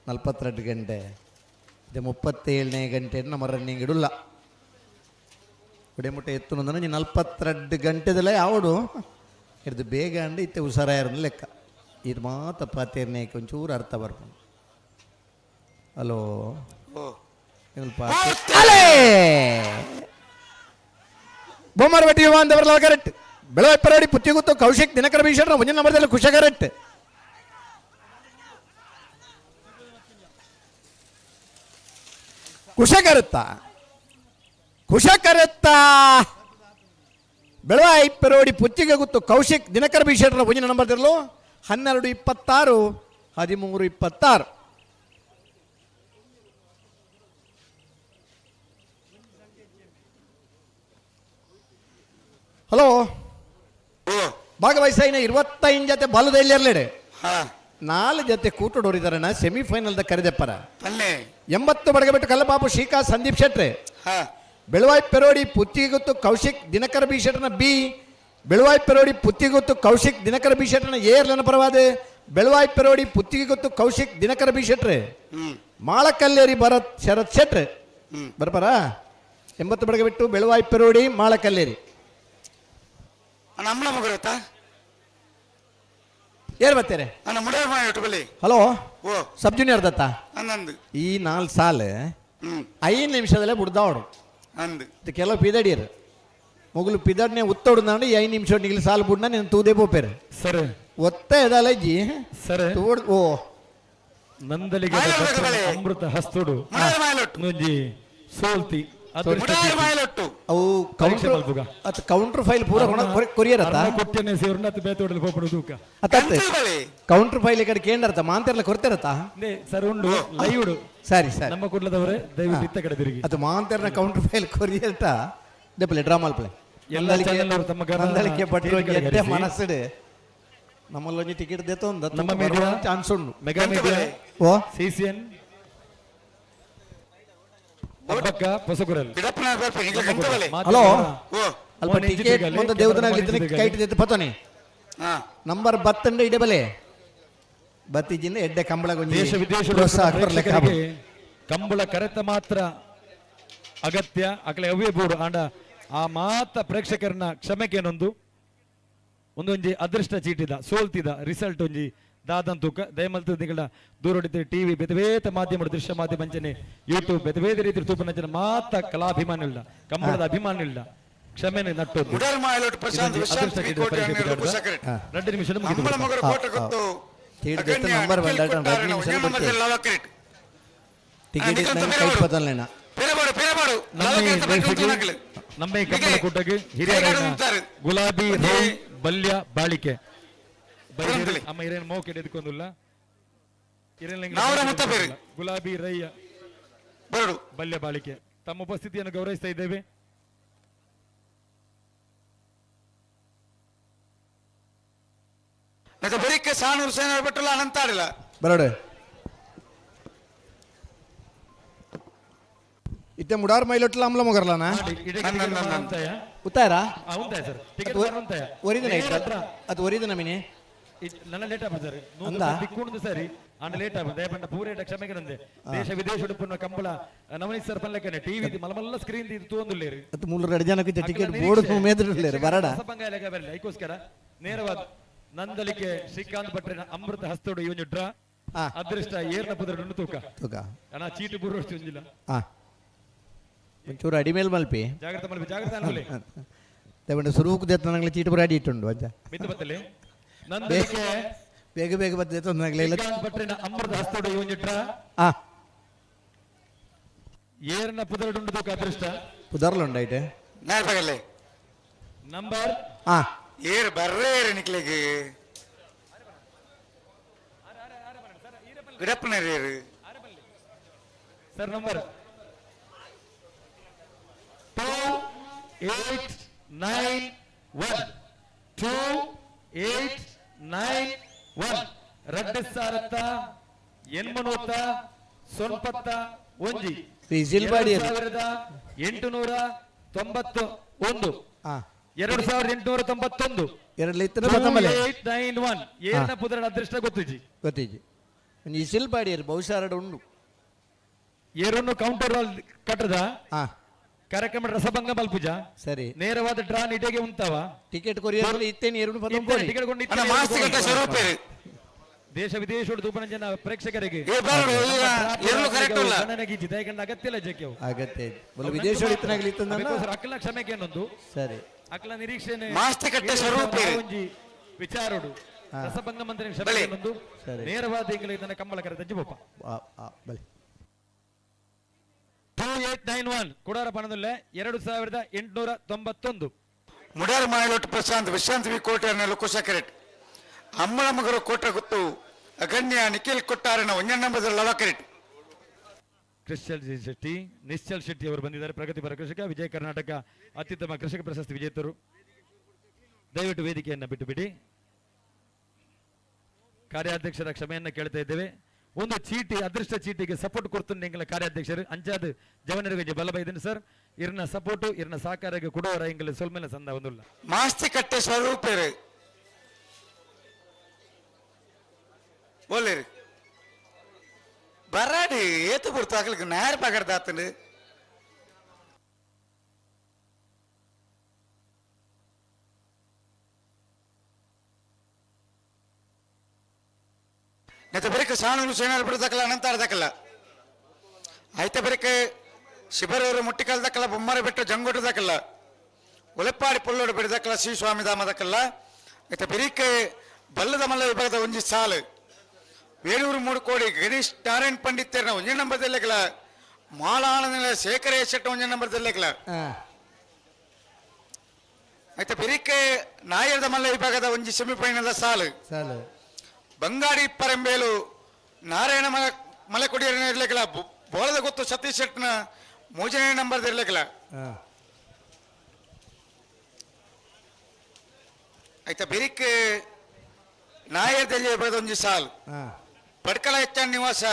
42 ಗಂಟೆ ಇದು 37ನೇ ಗಂಟೆ ನಮ್ಮ ರನ್ನಿಂಗ್ ಇಡಲ್ಲ ಉಡೆಮುಟ್ಟೆ ಎತ್ತು ಒಂಜಿ 42 ಗಂಟೆದಲ್ಲ ಯಾವಡು ಹಿಡ್ದು ಬೇಗ ಅಂಡು ಇತ್ತೆ ಹುಷಾರಾಯರ್ನ ಲೆಕ್ಕ ಇದು ಮಾತ ಪಾತೇರ್ನೇ ಒಂಚೂರು ಅರ್ಥ ಬರ್ಕೊಂಡು. ಹಲೋ ಬೊಮ್ಮರ ಬಟ್ಟಿ ಬಾಂಧವರಲ್ಲ ಕರೆಕ್ಟ್. ಬೆಳವಪ್ಪರಡಿ ಪುತ್ತಿಗುತ್ತು ಕೌಶಿಕ್ ದಿನಕರ ಭೀಷಣ ಒಂದಿನ ನಂಬರ್ದಲ್ಲಿ ಖುಷ ಕರೆಕ್ಟ್. ಕುಶ ಕರೆತ್ತ ಕುಶ ಕರೆತ್ತ ಬೆಳವಾಯಿ ಪೆರೋಡಿ ಪುತ್ತಿಗೆ ಗುತ್ತು ಕೌಶಿಕ್ ದಿನಕರ ಭೀಷಣರ ಒಂದಿನ ನಂಬರ್ದಿರಲು 12:26 13:26. ಹಲೋ ಭಾಗವಹಿಸಾಯಿನ 25 ಜೊತೆ ಬಲದ ಎಲ್ಲಿರ್ಲೇಡೆ 4 ಜೊತೆ ಕೂಟಡೋರಿದಾರಣ ಸೆಮಿಫೈನಲ್ದ ಕರೆದೆಪ್ಪರ 80 ಬಡಗಬೆಟ್ಟು ಕಲ್ಲಬಾಬು ಶ್ರೀಕಾ ಸಂದೀಪ್ ಶೆಟ್ರೆ ಬೆಳವಾಯಿ ಪೆರೋಡಿ ಪುತ್ತಿಗುತ್ತು ಕೌಶಿಕ್ ದಿನಕರ ಬಿ ಶೆಟ್ರನ ಬಿ ಬೆಳವಾಯಿ ಪೆರೋಡಿ ಪುತ್ತಿಗುತ್ತು ಕೌಶಿಕ್ ದಿನಕರ ಬಿ ಶೆಟ್ರನ ಏರ್ಲನ ಪರವಾದ ಬೆಳವಾಯಿ ಪೆರೋಡಿ ಪುತ್ತಿಗುತ್ತು ಕೌಶಿಕ್ ದಿನಕರ ಬಿ ಶೆಟ್ರೆ ಮಾಳಕಲ್ಲೇರಿ ಭರತ್ ಶರತ್ ಶೆಟ್ರೆ ಬರ್ಬಾರ 80 ಬಡಗಬೆಟ್ಟು ಬೆಳವಾಯಿ ಪೆರೋಡಿ ಮಾಳಕಲ್ಲೇರಿ ಏರ್ ಬರ್ತಾರೆ. ಹಲೋ ಸಬ್ ಜೂನಿಯರ್ ದತ್ತ ಈ 4 ಸಾಲ 5 ನಿಮಿಷದಲ್ಲೇ ಬುಡ್ದಾವಡು ಕೆಲವು ಪಿದಡಿಯರು ಮೊಗಲು ಪಿದಡ್ನೆ ಉತ್ತೋಡು ಈ 5 ನಿಮಿಷ ನಿಗಿಲಿ ಸಾಲು ಬುಡ್ನ ನೀನು ತೂದೇ ಪೋಪೇರು ಸರ್ ಒತ್ತ ಎದಲಜ್ಜಿ ಸರ್ ತೋಡ್ ಓ ನಂದಲಿಗೆ ಅಮೃತ ಹಸ್ತೋಡು ಒಂಜಿ ಸೋಲ್ತಿ ಅವು ಕೌಂಟರ್ ಕೌಂಟರ್ ಫೈಲ್ ಪೂರ ಕೊರಿಯರ್ ಅತ್ತ ಕೊಟ್ಟೆನೆ ಸೇರ್ನ ಅತ್ತ ಬೇತೋಡಲ್ಲಿ ಪೋಪಡು ತೂಕ ಅತ್ತ ಕೌಂಟರ್ ಫೈಲ್ ಈ ಕಡೆ ಕೇಂದ್ರತ್ತ ಮಾಂತೆರ್ಲ ಕೊರ್ತಿರತ್ತ ಸರ್ ಉಂಡು ಲೈವ್ ಉಡು ಸರಿ ಸರಿ ನಮ್ಮ ಕೂಡ್ಲದವರೇ ದಯವಿಟ್ಟು ಇತ್ತ ಕಡೆ ತಿರುಗಿ ಅದು ಮಾಂತೆರ್ನ ಕೌಂಟರ್ ಫೈಲ್ ಕೊರಿಯರ್ ದೆಪ್ಪಲೆ ಡ್ರಾ ಮಲ್ಪಲೆ ಎಲ್ಲ ಚಾನೆಲ್ ಅವರು ತಮ್ಮ ಗಮನ ನಂದಳಿಕೆ ಭಟ್ರು ಕಡೆ ಎಡ್ಡೆ ಹರಿಸಿ. ಮನಸ್ಸುಡು ನಮ್ಮಲ್ಲೊಂಜಿ ಟಿಕೆಟ್ ದೇತೊಂದು ನಮ್ಮ ಮೀಡಿಯಾ ಚಾನ್ಸ್ ಉಂಡು ಮೆಗಾ ಮೀಡಿಯಾ ಓ ಸಿಸಿಎನ್ ಹಬ್ಬಕ್ಕ ಹೊಸಗುರಲ್ ಹಲೋ ಅಲ್ಪ ಟಿಕೆಟ್ ಮುಂದೆ ದೇವದನಾಗ್ಲಿ ಕೈಟ್ ದೇತು ಪತೋನಿ ನಂಬರ್ ಬತ್ತಂಡ ಇಡಬಲೆ ಬತ್ತಿಜಿಂದ ಎಡ್ಡೆ ಕಂಬಳ ದೇಶ ವಿದೇಶ ಕಂಬಳ ಕರೆತ ಮಾತ್ರ ಅಗತ್ಯ ಅಕಲೆ ಅವೇ ಬೋಡು ಆಂಡ ಆ ಮಾತ ಪ್ರೇಕ್ಷಕರನ್ನ ಕ್ಷಮೆಕೇನೊಂದು ಒಂದೊಂಜಿ ಅದೃಷ್ಟ ಚೀಟಿದ ಸೋಲ್ತಿದ ರಿಸಲ್ಟ್ ಒಂಜಿ ದಾದಂತೂಕ ದಯಮಲ್ತು ನಿಗಳ ದೂರೊಡಿತ ಟಿವಿ ಬೇತೆ ಬೇತೆ ಮಾಧ್ಯಮ ದೃಶ್ಯ ಮಾಧ್ಯಮ ಅಂಚನೆ ಯೂಟ್ಯೂಬ್ ಬೇತೆ ಬೇತೆ ರೀತಿ ತೂಪನಂಚನೆ ಮಾತ ಕಲಾಭಿಮಾನಿಲ್ಲ ಕಂಬಳದ ಅಭಿಮಾನಿಲ್ಲ ಕ್ಷಮೆನೆ ನಟ್ಟೊಂದು ಅದೃಷ್ಟ ಚೀಟಿದ ಪರೀಕ್ಷೆ ಬಿದ್ದಾಡ್ದ. 2 ನಿಮಿಷ ಮುಗಿದು ನಂಬರ್ ಟಿಕೆಟ್ ಕೈಟ್ ಪತಲ್ಲೇನ ಪಿರಬೋಡು ಪಿರಬೋಡು ನಮ್ಮ ಈ ಕಂಬಳ ಕೂಟಕ್ಕೆ ಹಿರಿಯರಾಯಿನ ಗುಲಾಬಿ ರೈ ಬಲ್ಯ ಬಾಳಿಕೆ ಬೈದೇರು. ಅಮ್ಮ ಹಿರಿಯನ ಮೋಕೆ ಎದ್ಕೊಂದುಲ್ಲ. ನಾವರ ಮುತ್ತಪೇರು. ಗುಲಾಬಿ ರೈಯ ಬರಡು ಬಲ್ಯ ಬಾಳಿಕೆ ತಮ್ಮ ಉಪಸ್ಥಿತಿಯನ್ನು ಗೌರವಿಸ್ತಾ ಇದ್ದೇವೆ. ಮತ್ತೆ ಬೆರಿಕೆ ಸಾನೂರು ಸೇನ ಬಿಟ್ಟಲ್ಲ ಅನಂತಾಡಿಲ್ಲ. ಬರಡು ಇತ್ತೆ ಮುಡಾರ್ ಮೈಲೊಟ್ಲ ಅಮ್ಲ ಮೊಗರ್ಲಾನ ಉತ್ತಾರ ಉಂತಾಯ ಸರ್ ಟಿಕೆಟ್ ಉಂತಾಯ ಒರಿದನ ಅದು ಒರಿದನ ಮಿನಿ ನನ್ನ ಲೇಟ್ ಆಪ ಸರ್. ಅಂದ? ದಿಕ್ಕುಂಡು ಸರಿ ಅಣ್ಣ ಲೇಟ್ ಆಪ ದಯಪಂಡ ಪೂರೇಟ ಕ್ಷಮೆಗೆ ನಂದೆ. ದೇಶ ವಿದೇಶ ಉಡುಪುನ ಕಂಬಳ ನವನೀತ್ ಸರ್ ಪನ್ಲೆಕ್ಕನೆ ಟಿವಿ ಮಲಮಲ್ಲ ಸ್ಕ್ರೀನ್ ಇದು ತೂಂದುಲ್ಲೇರು. ಅದು ಮೂರು ಎರಡು ಜನಕ್ಕೆ ಟಿಕೆಟ್ ಬೋರ್ಡ್ ಮೇದ್ರಿಲ್ಲೇರು ಬರಡ. ಬಂಗಾಯ ಬರಲಿ ಐಕೋಸ್ಕರ ನೇರವಾದ ನಂದಲಿಕೆ ಶ್ರೀಕಾಂತ್ ಭಟ್ರಿನ ಅಮೃತ ಹಸ್ತೋಡು ಇವನು ಡ್ರಾ ಅದೃಷ್ಟ ಏರ್ನ ಪುದರನ್ನು ತೂಕ ತೂಕ. ಅಣ್ಣ ಚೀಟು ಬುರುಷ್ಟು ಒಂಜಿಲ್ಲ. ಒಂಚೂರು ಅಡಿಮೇಲ್ ಮಲ್ಪಿ. ಜಾಗ್ರತೆ ಮಲ್ಪಿ ಜಾಗ್ರತೆ ಅನ್ಕೊಳ್ಳಿ. ತಗೊಂಡು ಸುರುಕು ದೇತನಂಗ್ಲೆ ಚೀಟು ಬರ ಅಡಿ ಇಟ್ಟುಂಡು ಅಜ್ಜ. ಮಿತ್ತು ಬತ್ತಲೆ ನಂದಲಿಕೆ ಬೇಗ ಬೇಗ ಬತ್ತ ದೇತನಂಗ್ಲೆ ಇಲ್ಲ. ಶ್ರೀಕಾಂತ್ ಭಟ್ರಿನ ಅಮೃತ ಹಸ್ತೋಡು ಇವನು ಡ್ರಾ ಏರ್ನ ಪುದರಡುಂಡು ತೂಕ ಅದೃಷ್ಟ ಪುದರ್ಲುಂಡೈಟೆ ನೇರ ಬಗಲೆ ನಂಬರ್ ಏರ್ ಬರ್ರೇ ಏರು ನಿಕ್ಲೆಗ್ ಗಿಡಪ್ಪನ ಏರು ಸರ್ ನಂಬರ್ 2891 2891 ರಡ್ಡು ಸಾರತ್ತ ಎನ್ಮನೂತ್ತ ಸೊನ್ಪತ್ತ ಒಂಜಿ ವಿಸಿಲ್ ಬಾಡಿ ಅದು. 2891 2891 ಎರಡು ಇತ್ತನ ಬತ್ತಂಬಲೆ. 891 ಏನ ಪುದರಡ ಅದೃಷ್ಟ ಗೊತ್ತಿಜಿ. ಗೊತ್ತಿಜಿ ಒಂಜಿ ಇಸಿಲ್ ಬಾಡಿ ಬಹುಶಃ ಎರಡು ಉಂಡು. ಏರನ್ನು ಕೌಂಟರ್ ಕಟ್ಟದ ಕಾರ್ಯಕ್ರಮ ರಸಭಂಗ ಮಲ್ಪುಜ. ಸರಿ. ನೇರವಾದ ಡ್ರಾ ನಿಟೆಗೆ ಉಂಟವ ಟಿಕೆಟ್ ಕೊರಿಯರ್ ಇತ್ತೇನೆ ಎರಡು ಇತ್ತೇನೆ ಟಿಕೆಟ್ ಕೊಂಡು ಇತ್ತೇನೆ ಎರಡು ದೇಶ ವಿದೇಶ ತೂಪನ ಜನ ಪ್ರೇಕ್ಷಕರಿಗೆ ಏ ಬರಡು, ಈಗ ಎರಡು correct ಉಲ್ಲ. ಗಣನೆಗೆ ಇಜ್ಜಿ, ದಯಕಂಡ ಅಗತ್ಯ ಇಲ್ಲ ಜೆಕೆ ಅವು. ಅಗತ್ಯ ಇಲ್ಲ. ಬೊಲ್ಲ ವಿದೇಶ ಇತ್ತನಾಗ್ಲಿ ಇತ್ತಂದನ್ನ? ಅದಕ್ಕೋಸ್ಕರ ಅಕ್ಕಲ ಕ್ಷಮೆಗೆ ಏನೊಂದು. ಸರಿ. ಅಕ್ಕಲ ನಿರೀಕ್ಷೆನೆ ಮಾಸ್ತಿಕಟ್ಟೆ ಸ್ವರೂಪ ಇದು. ಒಂಜಿ ವಿಚಾರೋಡು ರಸಭಂಗ ಮಂತ್ರಿ ಕ್ಷಮೆ ಏನೊಂದು. ಸರಿ. ನೇರವಾದ ಇಂಗ್ಲಿಷ್ ಇದನ್ನ ಕಂಬಳ ಕರೆ ತಜ್ಜಿಬೋಪ. ಬಲೆ. 2891 ಕುಡಾರ ಪಣದಲ್ಲೇ 2891. ಮುಡಾರ್ ಮಾಯಲೊಟ್ಟು ಪ್ರಶಾಂತ್ ವಿಶ್ರಾಂತ್ ವಿ ಕೋಟೆಯನ್ನು ಕುಶಕರೆಟ್ ಅಮ್ಮಳ ಮಗರು ಕೋಟೆ ಗುತ್ತು ಅಗಣ್ಯ ನಿಖಿಲ್ ಕೊಟ್ಟಾರನ ಒಂಜ ನಂಬರ್ ಲವಕರೆಟ್. ಕ್ರಿಶ್ಚಲ್ ಜಿ ಶೆಟ್ಟಿ ನಿಶ್ಚಲ್ ಶೆಟ್ಟಿ ಅವರು ಬಂದಿದ್ದಾರೆ. ಪ್ರಗತಿಪರ ಕೃಷಿಕ, ವಿಜಯ ಕರ್ನಾಟಕ ಅತ್ಯುತ್ತಮ ಕೃಷಿಕ ಪ್ರಶಸ್ತಿ ವಿಜೇತರು. ದಯವಿಟ್ಟು ವೇದಿಕೆಯನ್ನು ಬಿಟ್ಟು ಬಿಡಿ. ಕಾರ್ಯಾಧ್ಯಕ್ಷರ ಕ್ಷಮೆಯನ್ನು ಕೇಳ್ತಾ ಇದ್ದೇವೆ. ಒಂದು ಚೀಟಿ ಅದೃಷ್ಟ ಚೀಟಿಗೆ ಸಪೋರ್ಟ್ ಕೊಡ್ತೀನಿ ಎಂಗಲ ಕಾರ್ಯಾಧ್ಯಕ್ಷರು ಅಂಚಾದ ಜವನರಿಗೆ ಬಲ ಬೈದಿನಿ ಸರ್. ಇರ್ನ ಸಪೋರ್ಟು ಇರ್ನ ಸಹಕಾರಕ್ಕೆ ಕೊಡುವರ ಎಂಗಲ ಸೊಲ್ಮೇಲೆ ಸಂದ ಒಂದುಲ್ಲ. ಮಾಸ್ತಿ ಕಟ್ಟೆ ಸ್ವರೂಪೇರು ಬೋಲೇರು ಬರಾಡಿ ಏತು ಕೊಡ್ತು ಆಗ್ಲಿಕ್ಕೆ ನೇರ ಪಗಡ್ದಾತನು. ನೆತ್ತ ಬರೀಕ ಸಾಣೂರು ಸೇನಾರು ಬಿಡದಕ್ಕಲ್ಲ ಅನಂತಾರ ದಕ್ಕಲ್ಲ ಆಯ್ತ ಬರೀಕ ಶಿಬರೂರು ಮುಟ್ಟಿಕಲ್ದಕ್ಕಲ್ಲ ಬೊಮ್ಮರ ಬೆಟ್ಟ ಜಂಗೋಟದಕ್ಕಲ್ಲ ಉಲೆಪ್ಪಾಡಿ ಪುಲ್ಲೋಡು ಬಿಡದಕ್ಕಲ್ಲ ಶ್ರೀ ಸ್ವಾಮಿ ಧಾಮದಕ್ಕಲ್ಲ ಆಯ್ತ ಬರೀಕ ಬಲ್ಲದ ಮಲ್ಲ ವಿಭಾಗದ ಒಂಜಿ ಸಾಲು ವೇಣೂರು ಮೂಡುಕೋಡಿ ಗಣೇಶ್ ನಾರಾಯಣ್ ಪಂಡಿತರ್ನ ಒಂಜಿ ನಂಬರ್ ದೆಲ್ಲಕಲ ಮಾಲಾನಂದ ಶೇಖರ ಶೆಟ್ಟ ಒಂಜಿ ನಂಬರ್ ದೆಲ್ಲಕಲ ಆಯ್ತ ಬೆರಿಕೆ ನಾಯರ್ದ ಮಲ್ಲ ವಿಭಾಗದ ಒಂಜಿ ಸೆಮಿಫೈನಲ್ ಸಾಲು ಸಾಲು ಬಂಗಾಡಿ ಪರಂಬೇಲು ನಾರಾಯಣ ಮಲೆಕೊಡಿಯರನ್ನ ಇರ್ಲಿಕ್ಕಲ್ಲ ಬೋಳದ ಗೊತ್ತು ಸತೀಶ್ ಶೆಟ್ಟನ ಮೂಜನೇ ನಂಬರ್ ಇರ್ಲಿಕ್ಕಲ್ಲ. ಆಯ್ತಾ ಬೆರಿಕೆ ನಾಯರ್ದಲ್ಲಿ ವಿಭಾಗದ ಒಂಜಿ ಸಾಲು ಪಡ್ಕಲ ಹೆಚ್ಚಾನ್ ನಿವಾಸ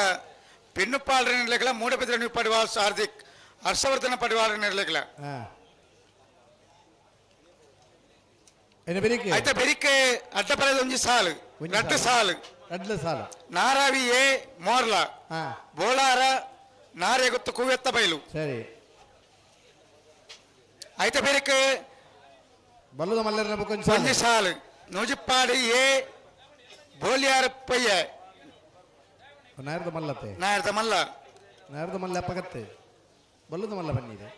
ಪೆನ್ನುಪಾಲ್ರ ಇರ್ಲಿಕ್ಕಲ್ಲ ಮೂಡಬಿದ್ರೆ ನೀವು ಪಡಿವಾಲ್ ಹಾರ್ದಿಕ್ ಹರ್ಷವರ್ಧನ ಪಡಿವಾಲ್ರ ಇರ್ಲಿಕ್ಕಲ್ಲ. ಆಯ್ತಾ ಬೆರಿಕೆ ಅಡ್ಡಪರದ ಒಂಜಿ ಸಾಲು ರಡ್ಡು ಸಾಲು ರಡ್ಲು ಸಾಲು ನಾರಾವಿ ಎ ಮೋರ್ಲ ಬೋಳಾರ ನಾರೆ ಗೊತ್ತು ಕುವೆತ್ತ ಬೈಲು. ಸರಿ. ಆಯ್ತಾ ಬೆರಿಕೆ ಬಲ್ಲದ ಮಲ್ಲರನ ಬುಕ್ ಒಂಜಿ ಒಂಜಿ ಸಾಲು ನೂಜಿಪ್ಪಾಡಿ ಎ ಬೋಲಿಯಾರ ಪಯ್ಯ ನಾಯರ್ದ ಮಲ್ಲತೆ ನಾಯರ್ದ ಮಲ್ಲ ನಾಯರ್ದ ಮಲ್ಲ ಅಪ್ಪಗತ್ತೆ ಬಲ್ಲದ ಮಲ್ಲ ಬನ್ನಿದೆ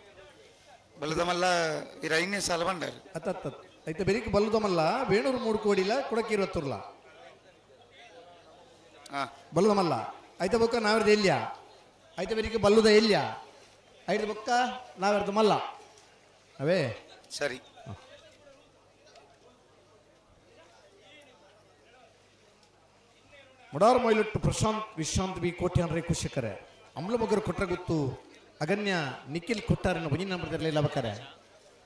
ಬಲ್ಲದ ಮಲ್ಲ ಇರ ಐನೇ ಸಾಲ ಬಂಡಾರ ಅತ್ತ ಅತ್ತ ಐತೆ ಬೆರಿಕೆ ಬಲ್ಲದ ಮಲ್ಲ ವೇಣೂರು ಮೂರು ಕೋಡಿಲ ಕುಡಕಿ ಇರುವತ್ತುರ್ಲ ಬಲ್ಲದ ಮಲ್ಲ ಐತೆ ಬೊಕ್ಕ ನಾವಿರದ ಎಲ್ಯ ಐತೆ ಬೆರಿಕೆ ಬಲ್ಲದ ಎಲ್ಯ ಐದು ಬೊಕ್ಕ ನಾವೆರ್ದು ಮಲ್ಲ ಅವೇ. ಸರಿ. ಮುಡಾರ್ ಮೈಲುಟ್ಟು ಪ್ರಶಾಂತ್ ವಿಶ್ರಾಂತ್ ಬಿ ಕೋಟ್ಯಾನ್ ರೈ ಕುಶಕರೆ ಅಮ್ಲಮೊಗರು ಕೊಟ್ರಗುತ್ತು ಅಗನ್ಯ ನಿಖಿಲ್ ಕೊಟ್ಟಾರನ ಒಂಜಿನ ನಂಬರ್ದಲ್ಲಿ ಲಬಕರೆ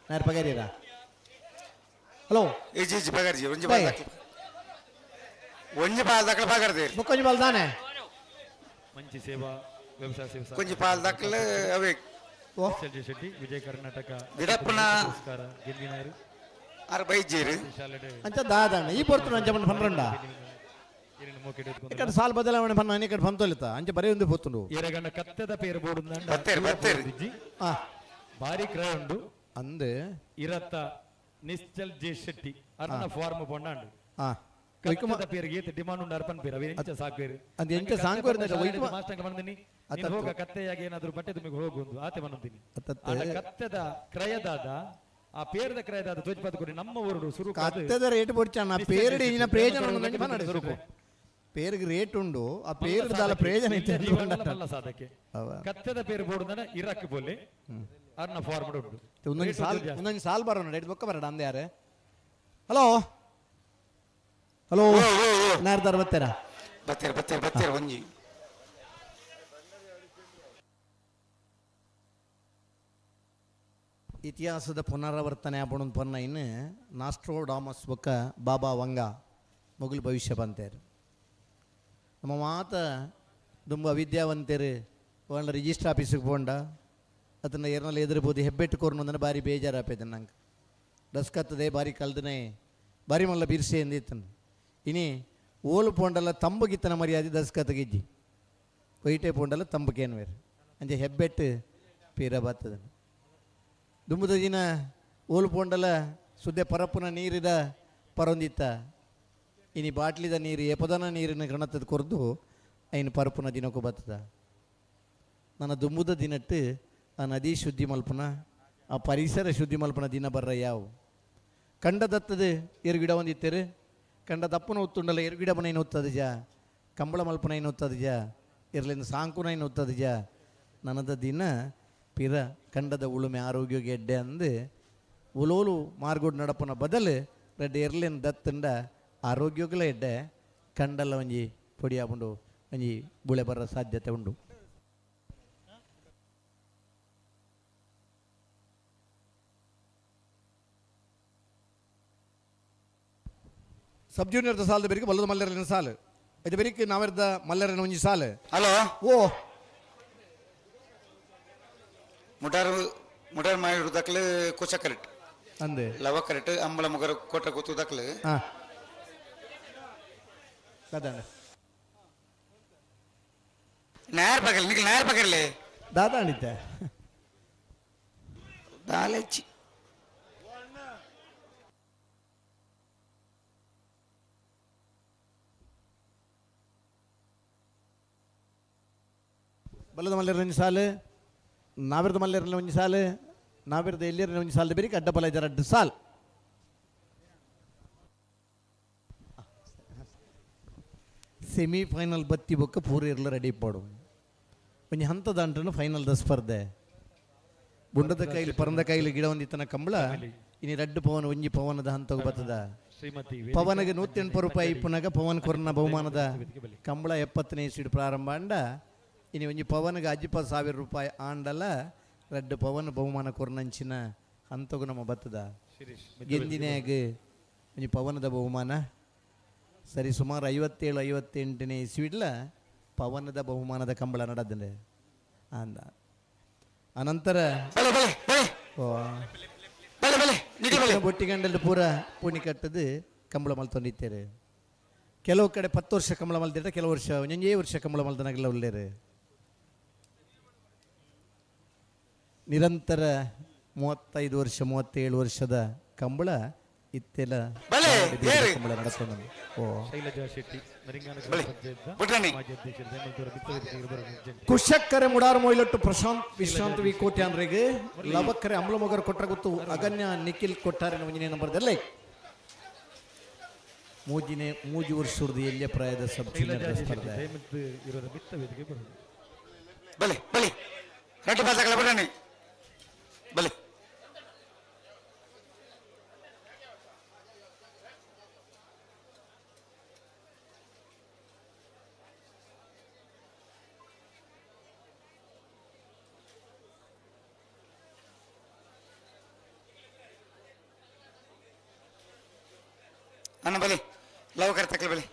ನಾರು ಪಗಾರೀರ. ಹಲೋ. ಇಜ್ಜಿ ಇಜ್ಜಿ ಪಗಾರ್ಜಿ ಒಂಜಿ ಬಾಲ್ ದಾಖಲೆ, ಒಂಜಿ ಬಾಲ್ ದಾಖಲೆ ಪಗಾರ್ದೆ. ಬೊಕ್ಕೊಂಜಿ ಬಾಲ್ ದಾನೆ. ಮಂಚಿ ಸೇವಾ ವ್ಯವಸಾಯ ಸೇವಾ ಕೊಂಜಿ ಪಾಲ್ ದಾಖಲೆ ಅವೇ. ಎಸ್ ಶೆಟ್ಟಿ ವಿಜಯ ಕರ್ನಾಟಕ ಗಿಡಪ್ಪನ ಪುರಸ್ಕಾರ ಗೆದ್ದಿನಾರು ಆರ್ ಬೈಜೀರು. ಅಂಚ ದಾದಣ್ಣ ಈ ಪೊರ್ತುಡು ಅಂಚ ಪಂಡ ಪನ್ರಂಡ ఇక్కడ ಸಾಲ್ ಬದಲಾವಣೆ ಪನ್ನ ಈ ಕಡೆ ಪಂತೊಲಿತ ಅಂಚ ಬರೀ ಒಂದು ಪೊತ್ತುಂಡು. ಏರಗಣ್ಣ ಕತ್ತೆದ ಪೇರು ಬೋಡು. ಬತ್ತೇರು, ಬತ್ತೇರು. ಭಾರಿ ಕ್ರಯ ಉಂಡು. ಅಂದೆ ಇರತ್ತ ನಿಶ್ಚಲ್ ಜೆ ಶೆಟ್ಟಿ ಅರ್ನ ಫಾರ್ಮ್ ಪೊಂಡಾಂಡು. ಕತ್ತೆದ ಪೇರಿಗೆ ಏತ್ ಡಿಮಾಂಡ್ ಉಂಡು ಅರ್ಪನ್ ಪೇರು ಅವೇನು ಎಂಚ ಸಾಕ್ವೇರು. ಅಂದ್ ಎಂಚ ಸಾಂಕ್ವೇರು ಅಂದ್ರೆ ವೈಕುಮ- ಮಾಸ್ಟರ್ ಬಂದಿನಿ ಅತ್ತತ್ತು. ಹೋಗ ಕತ್ತೆಯಾಗಿ ಏನಾದ್ರು ಬಟ್ಟೆ ತುಂಬಿಗೆ ಹೋಗು ಆತೆ ಬಂದಿನಿ. ಅತ್ತತ್ತೆ. ಆಂಡ ಕತ್ತೆದ ಕ್ರಯದಾದ ಆ ಪೇರದ ಕ್ರಯದಾದ ತೋಜ್ಪಾದ ಕೊಡಿ ನಮ್ಮ ಊರು ಸುರು ಕತ್ತೆದ ರೇಟ್ ಪೊಡ್ಚಣ್ಣ ಪೇರುಡು ಇಂಜಿನ ಪ್ರಯೋಜನ ಉಂಡು ಅಂಚ ಪನ್ನಡ ಸುರುಕು ಪೇರಿಗೆ ರೇಟ್ ಉಂಡು ಆ ಪೇರು ದಾಲ ಪ್ರಯೋಜನ ಇತ್ತೆ ಅಂತ ಪಂಡ. ಮಲ್ಲ ಸಾಧಕೆ ಅವ. ಕತ್ತೆದ ಪೇರು ಬೋಡು ಇರಕ್ ಬೋಲೆ ಅರ್ನ ಫಾರ್ಮ್ ಉಂಡು. ಒಂದೊಂದು ರೇಟ್ ಸಾಲ್ ಜಾಸ್ತಿ. ಒಂದೊಂದು ಸಾಲ್ ಬರೋಣ ರೇಟ್ ಬೊಕ್ಕ ಬರಡ ಅಂದೆ ಯಾರು. ಹಲೋ ಹಲೋ ನಾರ್ದಾರ್ ಬರ್ತೀರಾ? ಬತ್ತೇರು ಬತ್ತೇರು ಬತ್ತೇರು ಒಂಜಿ. ಇತಿಹಾಸದ ಪುನರಾವರ್ತನೆ ಆಪಣೊಂದು ಪನ್ನ ಇನ್ನು ನಾಸ್ಟ್ರೋಡಾಮಸ್ ಬೊಕ್ಕ ಬಾಬಾ ವಂಗ ಮೊಗಲು ಭವಿಷ್ಯ ಬಂತೇರು. ನಮ್ಮ ಮಾತ ದುಂಬ ವಿದ್ಯಾವಂತರು వాళ్ళ ರಿಜಿಸ್ಟರ್ ಆಫೀಸಿಗೆ ಪೋಂಡ ಅದನ್ನು ಏರ್ನಲ್ಲಿ ಎದುರ್ಬೋದು ಹೆಬ್ಬೆಟ್ಟು ಕೋರ್ನು ಬಾರಿ ಬೇಜಾರಾಪೈತೆ ನಂಗೆ. ಡಸ್ಕತ್ತದೆ ಬಾರಿ ಕಲ್ದನೆ ಬಾರಿ ಮಲ್ಲ ಬಿರ್ಸೆ ಎಂದಿತ್ತನು. ಇನಿ ಓಲು ಪೋಂಡಲ್ಲ ತಂಬುಗಿತ್ತನ ಮರ್ಯಾದೆ ದಸ್ಕತ್ತಗಿಜ್ಜಿ ಒಯ್ಟೆ ಪೋಂಡಲ್ಲ ತಂಬುಕೇನು ಬೇರೆ ಅಂಚೆ ಹೆಬ್ಬೆಟ್ಟು ಪೀರ ಬರ್ತದೆ. ದುಂಬುದ ದಿನ ಓಲು ಪೋಂಡಲ ಸುದ್ದೆ ಪರಪ್ಪುನ ನೀರಿದ ಪರೊಂದಿತ್ತ ಇನಿ ಬಾಟ್ಲಿದ ನೀರು ಎಪದನ ನೀರಿನ ಗಣತದ ಕೊರ್ದು ಐನು ಪರಪುನ ದಿನಕ್ಕೂ ಬರ್ತದ. ನನ್ನ ದುಂಬುದ ದಿನಟ್ಟು ಆ ನದಿ ಶುದ್ಧಿ ಮಲ್ಪುನ ಆ ಪರಿಸರ ಶುದ್ಧಿ ಮಲ್ಪುನ ದಿನ ಬರ್ರ ಯಾವು ಕಂಡದತ್ತದು ಎರು ಗಿಡ ಒಂದಿತ್ತೇರು ಕಂಡ ದಪ್ಪನ ಉತ್ತುಂಡಲ್ಲ ಎರು ಗಿಡ ಬನೈನ ಉತ್ತದ ಜ ಕಂಬಳ ಮಲ್ಪನೈನ ಉತ್ತದ ಜ ಇರ್ಲಿಂದ ಸಾಂಕುನೈನ ಉತ್ತದ ಜ ನನದ ದಿನ ಪಿರ ಕಂಡದ ಉಳುಮೆ ಆರೋಗ್ಯ ಗೆಡ್ಡೆ ಅಂದು ಉಲೋಲು ಮಾರ್ಗೋಡ್ ನಡಪನ ಬದಲು ರೆಡ್ಡೆ ಎರ್ಲಿನ ದತ್ತಂಡ ಆರೋಗ್ಯಗಳ ಎಡ್ಡೆ ಕಂಡಲ್ಲ ಒಂಜಿ ಪೊಡಿ ಆಪುಂಡು ಒಂಜಿ ಬುಳೆ ಬರ ಸಾಧ್ಯತೆ ಉಂಡು. ಸಬ್ ಜೂನಿಯರ್ದ ಸಾಲದ ಬೆರಿಗೆ ಬಲ್ಲದ ಮಲ್ಲರನ ಸಾಲು ಇದು ಬೆರಿಕ್ ನಾವೆರ್ದ ಮಲ್ಲರನ ಒಂಜಿ ಸಾಲು. ಹಲೋ. ಓ ಮುಡಾರ್ ಮುಡಾರ್ ಮಾಯಿಡು ದಾಖಲೆ ಕೋಚ ಕರೆಕ್ಟ್ ಅಂದೆ ಲವ ಕರೆಕ್ಟ್ ಅಂಬಲ ಮುಗರ ಕೋಟ ಗೊತ್ತು ದಾಖಲೆ. ದಾದಣ್ಣ ನೇರ ಪಗಲ್ ನಿಖಲ್ ನೇರ ಪಗರ್ಲೆ ದಾದಾ ಅಂಡಿದ್ದೆ ದಾಲೆಚ್ಚಿ. ಬಲ್ಲದ ಮಲ್ಲರನ ಒಂಜಿ ಸಾಲು ನಾವಿರದ ಮಲ್ಲರನ ಒಂಜಿ ಸಾಲು ನಾವಿರದ ಎಲ್ಲಿರನ ಒಂಜಿ ಸಾಲು ಬೆರಿಕ್ ಅಡ್ಡ ಬಲ ಇದ್ದಾರೆ ಅಡ್ಡ ಸಾಲ್. ಸೆಮಿಫೈನಲ್ ಬತ್ತಿ ಬೊಕ್ಕ ಪೂರ ಇರ್ಲ ರೆಡಿ ಪಾಡು ಒಂಜಿ ಹಂತದ ಅಂಟ್ರನು ಫೈನಲ್ the ಸ್ಪರ್ಧೆ. ಬುಂಡದ ಕೈಲಿ ಪರಂದ ಕೈಲಿ ಗಿಡ ಒಂದಿತ್ತನ ಕಂಬಳ ಇನಿ ರಡ್ಡು ಪವನ ಒಂಜಿ ಪವನದ ಹಂತಗ ಬತ್ತದ. ಶ್ರೀಮತಿ ಪವನಗೆ 108 ರೂಪಾಯಿ ಇಪ್ಪುನಾಗ ಪವನ್ ಕೊರ್ನ ಬಹುಮಾನದ ಕಂಬಳ 70ನೇ ಸೀಟ್ ಪ್ರಾರಂಭ ಅಂಡ ಇನಿ ಒಂಜಿ ಪವನ್ಗೆ ಅಜ್ಜಿಪ 1000 ರೂಪಾಯಿ ಆಂಡಲ ರಡ್ಡು ಪವನ್ ಬಹುಮಾನ ಕೊರ್ನಂಚಿನ ಹಂತಗು ನಮ್ಮ ಬತ್ತದ. ಗೆಂದಿನಾಗ ಒಂಜಿ ಪವನದ ಬಹುಮಾನ ಸರಿ ಸುಮಾರು 57 58ನೇ ಇಸ್ವಿಡ್ಲ ಪವನದ ಬಹುಮಾನದ ಕಂಬಳ ನಡೆದಂಡೆ ಅಂದ. ಅನಂತರ ಬೊಟ್ಟಿಗಂಡಲ್ಲಿ ಪೂರ ಪುಣಿ ಕಟ್ಟದು ಕಂಬಳ ಮಲ್ತೊಂಡಿತ್ತೇರು. ಕೆಲವು ಕಡೆ 10 ವರ್ಷ ಕಂಬಳ ಮಲ್ತಿಟ್ಟ ಕೆಲವು ವರ್ಷ ಒಂಜೊಂಜೇ ವರ್ಷ ಕಂಬಳ ಮಲ್ತನಾಗೆಲ್ಲ ಉಳ್ಳೇರು. ನಿರಂತರ 35 ವರ್ಷ 37 ವರ್ಷದ ಕಂಬಳ ಇತ್ತೆಲ್ಲ ಕಂಬಳ ನಡೆಸೋಣ. ಓ ಶೈಲಜಾ ಶೆಟ್ಟಿ ನರಿಂಗಾನ ಗ್ರಾಮ ಪಂಚಾಯತ್ ಮಾಜಿ ಅಧ್ಯಕ್ಷರು ದಯಮಾಡಿ ಬಿತ್ತವೇದಿಕೆಗೆ ಬರಬೇಕು. ಕುಶಕ್ಕರೆ ಮುಡಾರು ಮೊಯ್ಲೊಟ್ಟು ಪ್ರಶಾಂತ್ ವಿಶ್ರಾಂತ್ ವಿ ಕೋಟ್ಯಾನ್ರಿಗೆ ಲವಕ್ಕರೆ ಅಮ್ಲಮೊಗರು ಕೊಟ್ರ ಗೊತ್ತು ಅಗನ್ಯ ನಿಖಿಲ್ ಕೊಟ್ಟಾರೆ ಒಂಜಿನೇ ನಂಬರ್ದಲ್ಲ ಮೂಜಿನೇ ಮೂಜಿ ವರ್ಷದ ಎಲ್ಲಿಯ ಪ್ರಾಯದ ಸಬ್ ಶೈಲಜಾ ಜೂನಿಯರ್ ಶೆಟ್ಟಿ ಸ್ಪರ್ಧೆ. ದಯಮಾಡಿ ಇರೋರ ಬಿತ್ತವೇದಿಕೆ ಬರಬೇಕು. ಬಲೆ ಬಲೆ ರಡ್ಡು ಬಾಲ್ ಬರಣಿ ಬಲೆ. ಅಣ್ಣ ಬಲಿ ಲವಕರ್ ತಕ್ಕಲ ಬಲಿ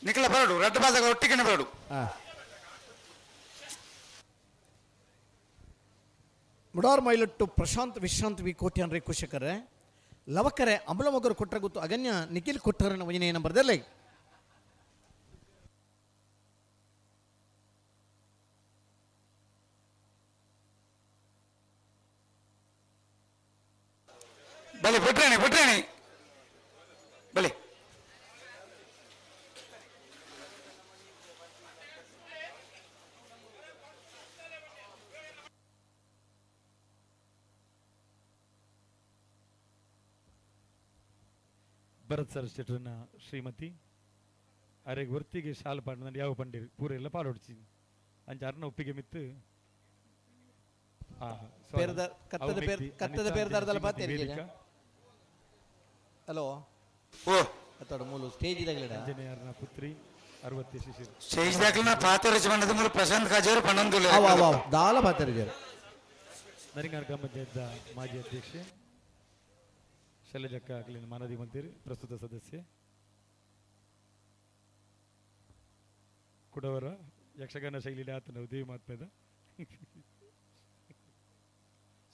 ನಿಖಲ ಬರಡು ರಡ್ಡು ಬಾದಾಗ ಒಟ್ಟಿಗೆ ಬರಡು. ಮುಡಾರ್ ಮೈಲಟ್ಟು ಪ್ರಶಾಂತ್ ವಿಶ್ರಾಂತ್ ವಿ ಕೋಟ್ಯಾನ್ರಿ ಕುಶಕರೆ ಲವಕರೆ ಅಮಲಮೊಗರು ಕೊಟ್ಟರ ಗೊತ್ತು ಅಗನ್ಯ ನಿಖಿಲ್ ಕೊಟ್ಟರನ ವಜನೆ ನಂಬರ್ದಲ್ಲಿ. ಬಲಿ ಬಿಟ್ರೇಣಿ ಬಿಟ್ರೇಣಿ ಬಲಿ. ಭರತ್ ಸರ್ ಶೆಟ್ರನ ಶ್ರೀಮತಿ ಅರೆಗೆ ವರ್ತಿಗೆ ಶಾಲ್ ಪಾಂಡ ಯಾವ ಪಂಡಿರು ಪೂರ ಎಲ್ಲ ಪಾಡೊಡ್ಚಿ ಅಂಚ ಅರ್ನ ಒಪ್ಪಿಗೆ ಮಿತ್ತು. ಕತ್ತದ ಪೇರ್ ಕತ್ತದ ಪೇರ್ದಾರ್ದಲ್ಲ ಪಾತೆ. ಹಲೋ ಓ ಅತ್ತಡ ಮೂಲು ಸ್ಟೇಜ್ ದಾಗಲಿಡ. ಅಂಜನೆ ಅರ್ನ ಪುತ್ರಿ 60 ಶಿಶಿರ್ ಸ್ಟೇಜ್ ದಾಖಲಿನ ಪಾತ್ರ ರಚನೆ ಮೂಲು ಪ್ರಶಾಂತ್ ಕಾಜೇರು ಪನ್ನೊಂದು. ಅವ ಅವ ದಾಲ ಪಾತೆರ. ನರಿಂಗಾನ ಗ್ರಾಮ ಪಂಚಾಯತ್ ಮಾಜಿ ಅಧ್ಯಕ್ಷೆ ಶೈಲಜಕ್ಕ ಅಕ್ಲಿನ ಮಾನದಿ ಮಂತ್ರಿ ಪ್ರಸ್ತುತ ಸದಸ್ಯೆ ಕುಡವರ ಯಕ್ಷಗಾನ ಶೈಲಿ ಆತನ ದೇವಿ ಮಾತ್ಮೇದ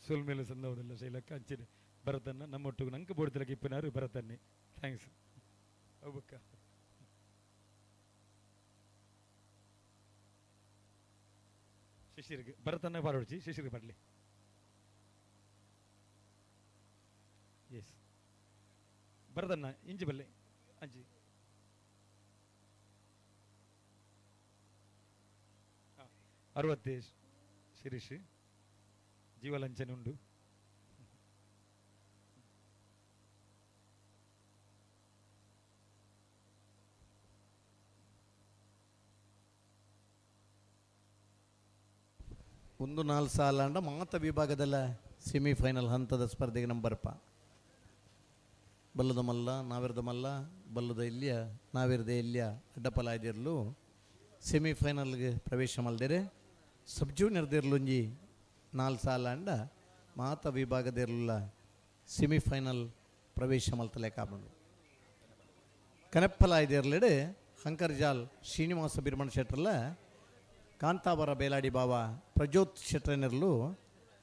ಸೊಲ್ಮೇಲೆ ಸಂದವದಲ್ಲ ಶೈಲಕ್ಕ ಅಂಚಿನ ಭರತನ್ನ ನಮ್ಮೊಟ್ಟಿಗೆ ನಂಗೆ ಬೋಡ್ತಿಲಕ್ಕೆ ಇಪ್ಪನಾರು ಭರತನ್ನೇ. Thanks ಅಬ್ಬಕ್ಕ. ಶಿಶಿರ್ಗೆ ಭರತನ್ನ ಪಾಡೋಡ್ಚಿ ಶಿಶಿರ್ಗೆ ಪಾಡಲಿ. ಎಸ್ ಭರತನ್ನ ಇಂಜಿ ಬಲ್ಲೆ ಅಂಜಿ 60 ಶಿರೀಶ್ ಜೀವಲಂಚನೆ ಉಂಡು. ಒಂದು ನಾಲ್ಕು ಸಾಲ ಮಾತ ವಿಭಾಗದಲ್ಲ ಸೆಮಿಫೈನಲ್ ಹಂತದ ಸ್ಪರ್ಧೆಗೆ ನಂಬರ್ಪ ಬಲ್ಲದ ಮಲ್ಲ ನಾವಿರದ ಮಲ್ಲ ಬಲ್ಲದ ಇಲ್ಲಿಯ ನಾವಿರದ ಇಲ್ಲಿಯ ಅಡ್ಡಪಲಾಯ್ದಿರಲು ಸೆಮಿಫೈನಲ್ಗೆ ಪ್ರವೇಶ ಮಲ್ದೇರೆ. ಸಬ್ ಜೂನಿಯರ್ದಿರ್ಲುಂಜಿ ನಾಲ್ಕು ಸಾಲ ಅಂಡ ಮಾತ ವಿಭಾಗದಿರಲಿಲ್ಲ ಸೆಮಿಫೈನಲ್ ಪ್ರವೇಶ ಮಲ್ತಲೆ ಕಾಬಂಡು. ಕನೆಪ್ಪಲಾಯ್ದಿರ್ಲೆಡೆ ಹಂಕರ್ಜಾಲ್ ಶ್ರೀನಿವಾಸ ಬಿರ್ಮಣ ಶೆಟ್ರಲ್ಲ ಕಾಂತಾವರ ಬೇಲಾಡಿ ಬಾವ ಪ್ರಜ್ಯೋತ್ ಶೆಟ್ರನಿರಲು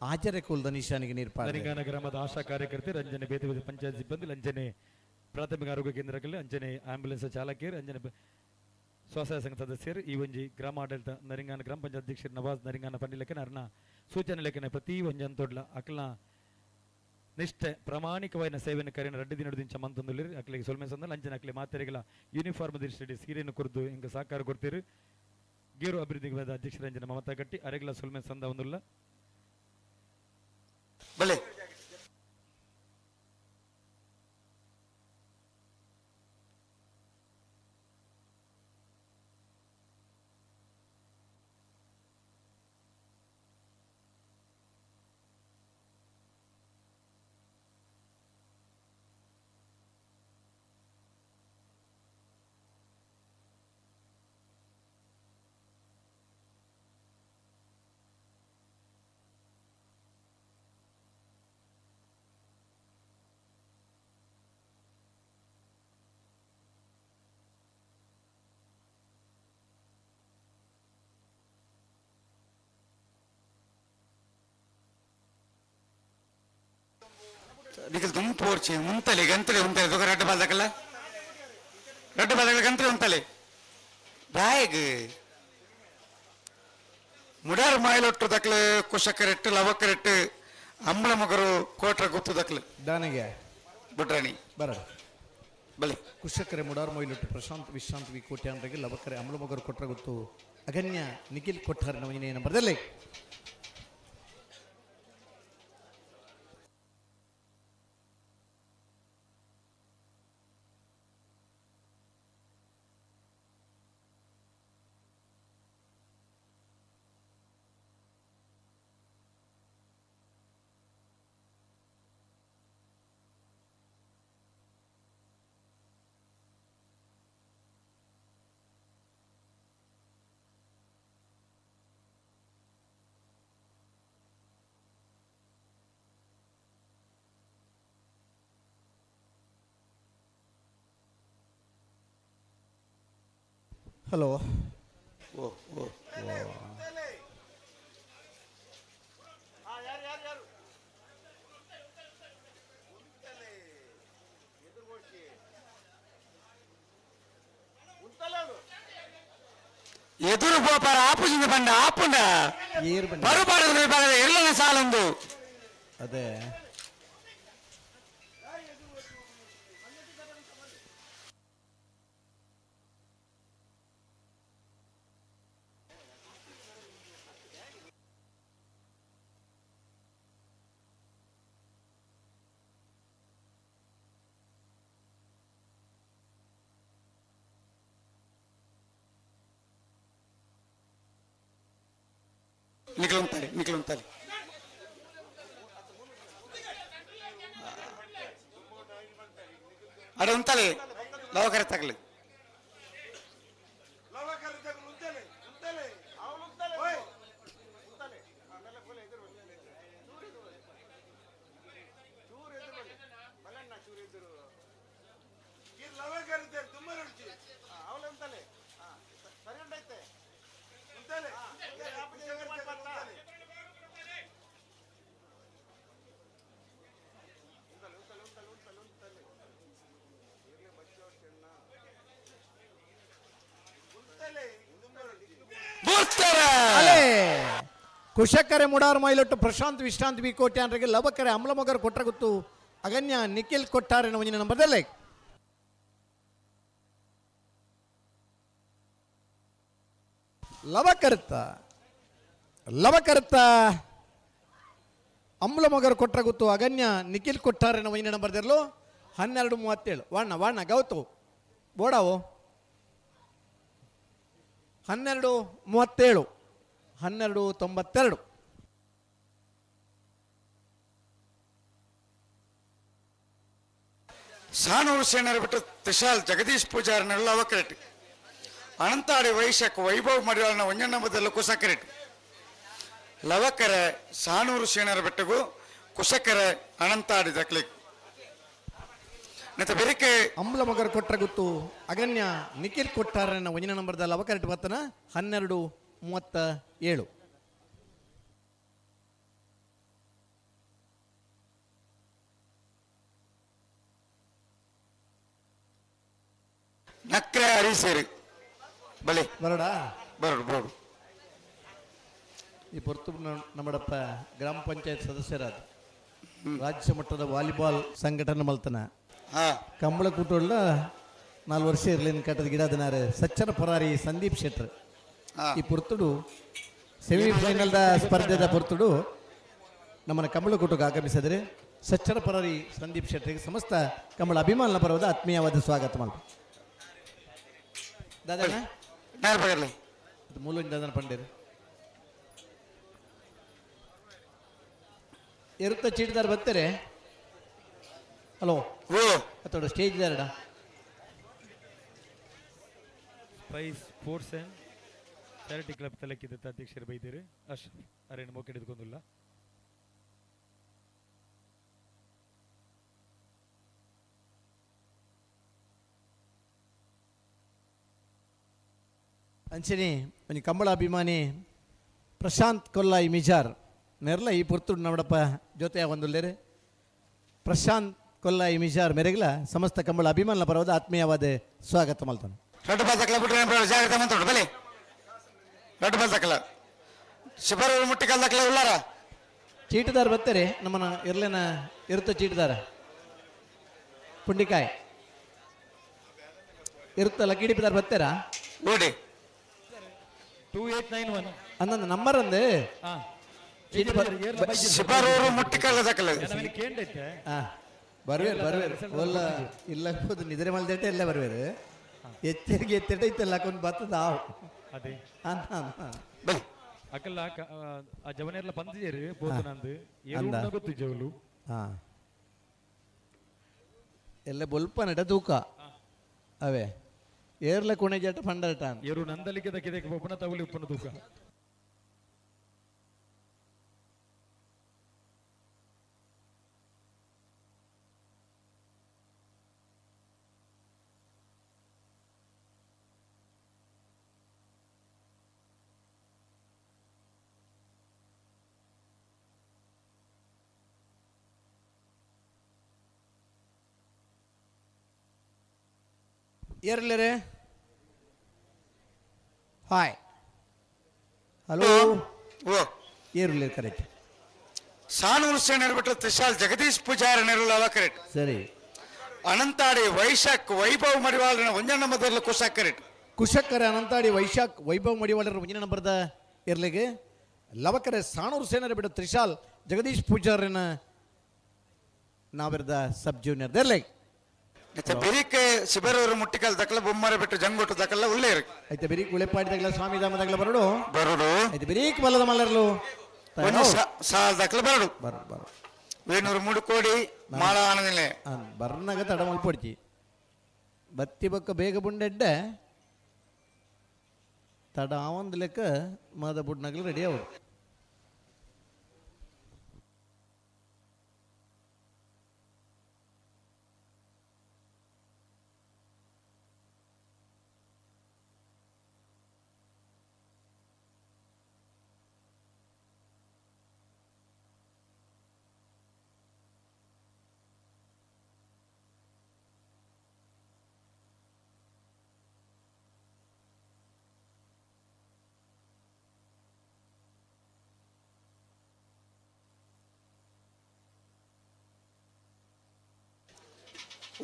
ಆಚರೆ ಕುಲ್ದ ನಿಶಾನಿಗೆ ನೀರ್ಪಾಡ. ನರಿಂಗಾನ ಗ್ರಾಮದ ಆಶಾ ಕಾರ್ಯಕರ್ತೆ ರಂಜನೆ ಬೇತೆ ಬೇತೆ ಪಂಚಾಯತ್ ಸಿಬ್ಬಂದಿ ಲಂಚನೆ ಪ್ರಾಥಮಿಕ ಆರೋಗ್ಯ ಕೇಂದ್ರಗಳಲ್ಲಿ ಅಂಜನೆ ಆಂಬ್ಯುಲೆನ್ಸ್ ಚಾಲಕಿಯರು ಅಂಜನೆ ಸ್ವಸಹಾಯ ಸಂಘ ಸದಸ್ಯರು ಈ ಒಂಜಿ ಗ್ರಾಮ ಆಡಳಿತ ನರಿಂಗಾನ ಗ್ರಾಮ ಪಂಚಾಯತ್ ಅಧ್ಯಕ್ಷರು ನವಾಜ್ ನರಿಂಗಾನ ಪಂಡಿಲೆಕ್ಕನ ಅರ್ನ ಸೂಚನೆ ಲೇಖನ ಪ್ರತಿ ಒಂಜಿ ಅಂತೊಡ್ಲ ಅಕ್ಲ ನಿಷ್ಠೆ ಪ್ರಾಮಾಣಿಕವಾದ ಸೇವೆಯನ್ನು ಕರೆನ ರಡ್ಡು ದಿನ ದಿಂಚ ಮಂತಂದುಳ್ಳಿರು ಅಕ್ಲಿಗೆ ಸೊಲ್ಮೆ ಸಂದಲ್ ಅಂಜನೆ ಅಕ್ಲೆ ಮಾತೆರೆಗಳ ಯೂನಿಫಾರ್ಮ್ ದೃಷ್ಟಿ ಸೀರೆಯನ್ನು ಕುರಿತು ಹಿಂಗೆ ಸಹಕಾರ ಕೊಡ್ತೀರಿ. ಗೇರು ಅಭಿವೃದ್ಧಿ ಅಧ್ಯಕ್ಷ ರಂಜನ ಮಮತಾ ಗಟ್ಟಿ ಅರೆಗಳ ಸೊಲ್ಮೆ ಸಂದ ಒಂದುಲ್ಲ. ಬಲೆ ನಿಖಲ್ ತುಂಬ ಪೋರ್ಚಿ ಉಂತಲೆ ಗಂತಲೆ ಉಂತಲೆ ತಗ ರಡ್ಡ ಬಾಲ್ದಕಲ್ಲ ರಡ್ಡ ಬಾಲ್ದಕಲ್ಲ ಗಂತಲೆ ಉಂತಲೆ ಬಾಯಿಗ್ ಮುಡಾರ್ ಮಾಯಲೊಟ್ಟು ದಕ್ಲೆ ಕುಶಕರೆಟ್ಟು ಲವಕರೆಟ್ಟು ಅಂಬಳ ಮಗರು ಕೋಟ್ರ ಗುತ್ತು ದಕ್ಲೆ ದಾನಿಗೆ ಬುಡ್ರಾಣಿ ಬರ ಬಲೆ ಕುಶಕರೆ ಮುಡಾರ್ ಮೊಯ್ಲೊಟ್ಟು ಪ್ರಶಾಂತ್ ವಿಶ್ರಾಂತ್ ವಿ ಕೋಟ್ಯಾನ್ರಿಗೆ ಲವಕರೆ ಅಂಬಳ ಮಗರು ಕೊಟ್ರ ಗುತ್ತು ಅಗನ್ಯ ನಿಖಿಲ್ ಕೊಠಾರ್ ನವೀನ ನಂಬರ್ದಲ್ಲಿ. ಹಲೋ. ಓ ಓ. ಎದುರು ಗೋಪಾರ ಆಪುಜಿಂದ ಬಂಡ ಆಪುಂಡ ಬರುಬಾರದು ವಿಭಾಗದ ಎಲ್ಲನ ಸಾಲೊಂದು. ಅದೇ ನಿಖಲುಂತಾಲಿ ನಿಖಲುಂತಾಲಿ. ಅಡೆ ಉಂತಾಲಿ ಲವಕರೆ ತಗಲಿ. ಅಲೆ ಕುಶಕರೆ ಮುಡಾರ್ ಮೈಲೊಟ್ಟು ಪ್ರಶಾಂತ್ ವಿಶ್ರಾಂತ್ ಬಿ ಕೋಟ್ಯಾನ್ರಿಗೆ ಲವಕರೆ ಅಮ್ಲಮೊಗರ್ ಕೊಟ್ರಗುತ್ತು ಅಗನ್ಯ ನಿಖಿಲ್ ಕೊಟ್ಟಾರೆ ಒಂಜಿನ ನಂಬರ್ದಲ್ಲೇ. ಲವಕರ್ತ ಲವಕರ್ತ ಅಮ್ಲಮೊಗರ್ ಕೊಟ್ರಗುತ್ತು ಅಗನ್ಯ ನಿಖಿಲ್ ಕೊಟ್ಟಾರೆ ಒಂಜಿನ ನಂಬರ್ದಿರಲು 12:37. ವಾಣ ವಾಣ ಗೌತು ಬೋಡಾವು 12:37 12:92. ಸಾನೂರು ಸೇನರ ಬಿಟ್ಟು ತ್ರಿಶಾಲ್ ಜಗದೀಶ್ ಪೂಜಾರನೆಲ್ಲ ಅವಕ್ರೆಟ್ ಅನಂತಾಡಿ ವೈಶಾಖ ವೈಭವ್ ಮಡಿವಾಳನ ಒಂಜಣ್ಣಬದಲ್ಲ ಕುಸಕರೆಟ್ ಲವಕರೆ ಸಾನೂರು ಸೇನರ ಬೆಟ್ಟಗೂ ಕುಸಕರೆ ಅನಂತಾಡಿ ದಕ್ಲಿಕ್ ಮತ್ತೆ ಬೆರಿಕೆ ಅಂಬ್ಲಮೊಗರ್ ಕೊಟ್ರಗುತ್ತು ಅಗನ್ಯ ನಿಖಿಲ್ ಕೊಟ್ಟಾರನ ಒಂಜಿನ ನಂಬರ್ದ ಲವಕರೆಟ್ ಬರ್ತನ 12:37. ನಕ್ರೆ ಅರಿಸೇರಿ ಬಲೆ ಬರೋಡಾ ಬರೋಡು ಬರೋಡು. ಈ ಪೊರ್ತು ನಮ್ಮಡಪ್ಪ ಗ್ರಾಮ ಪಂಚಾಯತ್ ಸದಸ್ಯರಾದ ರಾಜ್ಯ ಮಟ್ಟದ ವಾಲಿಬಾಲ್ ಸಂಘಟನೆ ಮಲ್ತನ ಕಂಬಳ ಕೂಟೋಳ್ಳ 4 ವರ್ಷ ಇರಲಿನ ಕಟ್ಟದ ಗಿಡದನಾರೆ ಸಚ್ಚನ ಪರಾರಿ ಸಂದೀಪ್ ಶೆಟ್ಟರ್ ಈ ಪೊರ್ತುಡು ಸೆಮಿಫೈನಲ್ದ ಸ್ಪರ್ಧೆದ ಪೊರ್ತುಡು ನಮ್ಮನ್ನ ಕಂಬಳ ಕೂಟಕ್ಕೆ ಆಗಮಿಸಿದರೆ ಸಚ್ಚನ ಪರಾರಿ ಸಂದೀಪ್ ಶೆಟ್ಟರಿಗೆ ಸಮಸ್ತ ಕಂಬಳ ಅಭಿಮಾನ ಪರ್ವದ ಆತ್ಮೀಯವಾದ ಸ್ವಾಗತ ಮಾಡ. ದಾದಣ್ಣ ಮೂಲ ದಾದನ ಪಂಡೇರು ಎರುತ್ತ ಚೀಟಿದಾರ ಬರ್ತಾರೆ. ಹಲೋ ಅಥವಾ ಸ್ಟೇಜ್ ಇದಾರಡ. Spice sports and charity club ತಲಕ್ಕಿದ್ದ ಅಧ್ಯಕ್ಷರು ಬೈದಿರಿ ಅಶ್ರಫ್ ಅರೇನು ಮೊಕ್ಕೆ ಹಿಡಿದುಕೊಂಡಿಲ್ಲ. ಅಂಚನೆ ಒಂಜಿ ಕಂಬಳ ಅಭಿಮಾನಿ ಪ್ರಶಾಂತ್ ಕೊಲ್ಲಾಯಿ ಮಿಜಾರ್ ನೆರ್ಲ ಈ ಪುರ್ತುಡು ನಮ್ಮಡಪ್ಪ ಜೊತೆ ಒಂದುಲ್ಲೇರು ಪ್ರಶಾಂತ್ ಕೊಲ್ಲಾಯಿ ಮಿಜಾರ್ ಮೆರೆಗ್ಲ ಸಮಸ್ತ ಕಂಬಳ ಅಭಿಮಾನ ಪರವಾದ ಆತ್ಮೀಯವಾದ ಸ್ವಾಗತ ಮಲ್ತಾನೆ. ರಡ್ಡು ಬಾಲ್ ತಕ್ಕಲ ಬಿಟ್ರೆ ಜಾಗ್ರತೆ ಮಂತೋಡು ಬಲೆ ರಡ್ಡು ಬಾಲ್ ತಕ್ಕಲ ಶಿಬರ ಮುಟ್ಟಿಕಲ್ ತಕ್ಕಲ ಉಲ್ಲಾರ ಚೀಟದಾರ ಬರ್ತಾರೆ ನಮ್ಮನ್ನ ಇರ್ಲೇನ ಇರುತ್ತ ಚೀಟದಾರ ಪುಂಡಿಕಾಯಿ ಇರುತ್ತ ಲಕ್ಕಿಡಿಪಿದಾರ ಬರ್ತಾರಾ ನೋಡಿ 2891 ಅಂದಂದು ನಂಬರ್ ಅಂದೆ ಶಿಬರೂರು ಮುಟ್ಟಿಕಲ್ಲ ತಕ್ಕಲ ಬರ್ವೇರು ಬರ್ವೇರು ಒಲ್ಲ ಇಲ್ಲ ಹೋದು ನಿದ್ರೆ ಮಲ್ದೇಟೆ ಎಲ್ಲ ಬರ್ವೇರು ಎಚ್ಚರಿಕೆ ಎತ್ತೆಟ ಇತ್ತೆಲ್ಲ ಹಾಕೊಂಡು ಬರ್ತದ ಆವು ಅದೇ ಅಂತ ಅಂತ ಅಕಲ್ಲ ಆ ಜವನೆಲ್ಲ ಬಂದಿದ್ದೀರಿ ಬೋತು ನಂದು ಏರು ಗೊತ್ತು ಜವಲು ಹಾ ಎಲ್ಲ ಬೊಲ್ಪ ನಟ ತೂಕ ಅವೇ ಏರ್ಲ ಕುಣೆ ಜಟ ಫಂಡರಟ ಏರು ನಂದಲಿಕ್ಕೆ ದಕ್ಕಿದೆ ಒಬ್ಬನ ತವಲಿ ಉಪ್ಪನ ತೂಕ. ಏರ್ಲೇರೆ ಹಾಯ್ ಹಲೋ ಓ ಏರ್ಲೇರ್ ಕರೆಕ್ಟ್ ಸಾನೂರು ಸೇನರ್ ಬಿಟ್ಟು ತ್ರಿಶಾಲ್ ಜಗದೀಶ್ ಪೂಜಾರಿ ನೆರಳು ಕರೆಕ್ಟ್. ಸರಿ. ಅನಂತಾಡಿ ವೈಶಾಖ್ ವೈಭವ್ ಮಡಿವಾಳನ ಒಂಜನ ನಂಬರ್ದಲ್ಲಿ ಕುಶಾಕ್ ಕರೆಕ್ಟ್. ಕುಶಕ್ಕರೆ ಅನಂತಾಡಿ ವೈಶಾಖ್ ವೈಭವ್ ಮಡಿವಾಳರ ಒಂಜನ ನಂಬರ್ದ ಇರ್ಲಿಗೆ ಲವಕರೆ ಸಾಣೂರು ಸೇನರ ಬಿಡ ತ್ರಿಶಾಲ್ ಜಗದೀಶ್ ಪೂಜಾರಿನ ನಾವಿರ್ದ ಸಬ್ ಜೂನಿಯರ್ ಇರ್ಲಿ. ಮತ್ತೆ ಬೆರಿಕೆ ಶಿಬರೂರು ಮುಟ್ಟಿಕಲ್ ದಕ್ಕಲ ಬೊಮ್ಮರ ಬಿಟ್ಟು ಜಂಗುಟ್ಟು ದಕ್ಕಲ ಉಳ್ಳೇರು. ಐತೆ ಬೆರೀಕ್ ಉಳೆಪಾಡಿ ದಗಲ ಸ್ವಾಮಿ ಧಾಮ ದಗಲ ಬರಡು ಬರಡು. ಐತೆ ಬೆರೀಕ್ ಬಲದ ಮಲ್ಲರ್ಲು ಒಂದು ಸಾಲ್ ದಕ್ಕಲ ಬರಡು. ಬರ ಬರ ವೇಣೂರು ಮುಡುಕೋಡಿ ಮಾಳ ಆನಂದಲೆ ಬರ್ನಾಗ ತಡ ಮಲ್ಪೊಡ್ಚಿ ಬತ್ತಿ ಬೊಕ್ಕ ಬೇಗ ಬುಂಡೆಡ್ಡೆ ತಡ ಒಂದು ಲೆಕ್ಕ ಮಾದ ಬುಡ್ನಾಗಲು ರೆಡಿ ಅವು.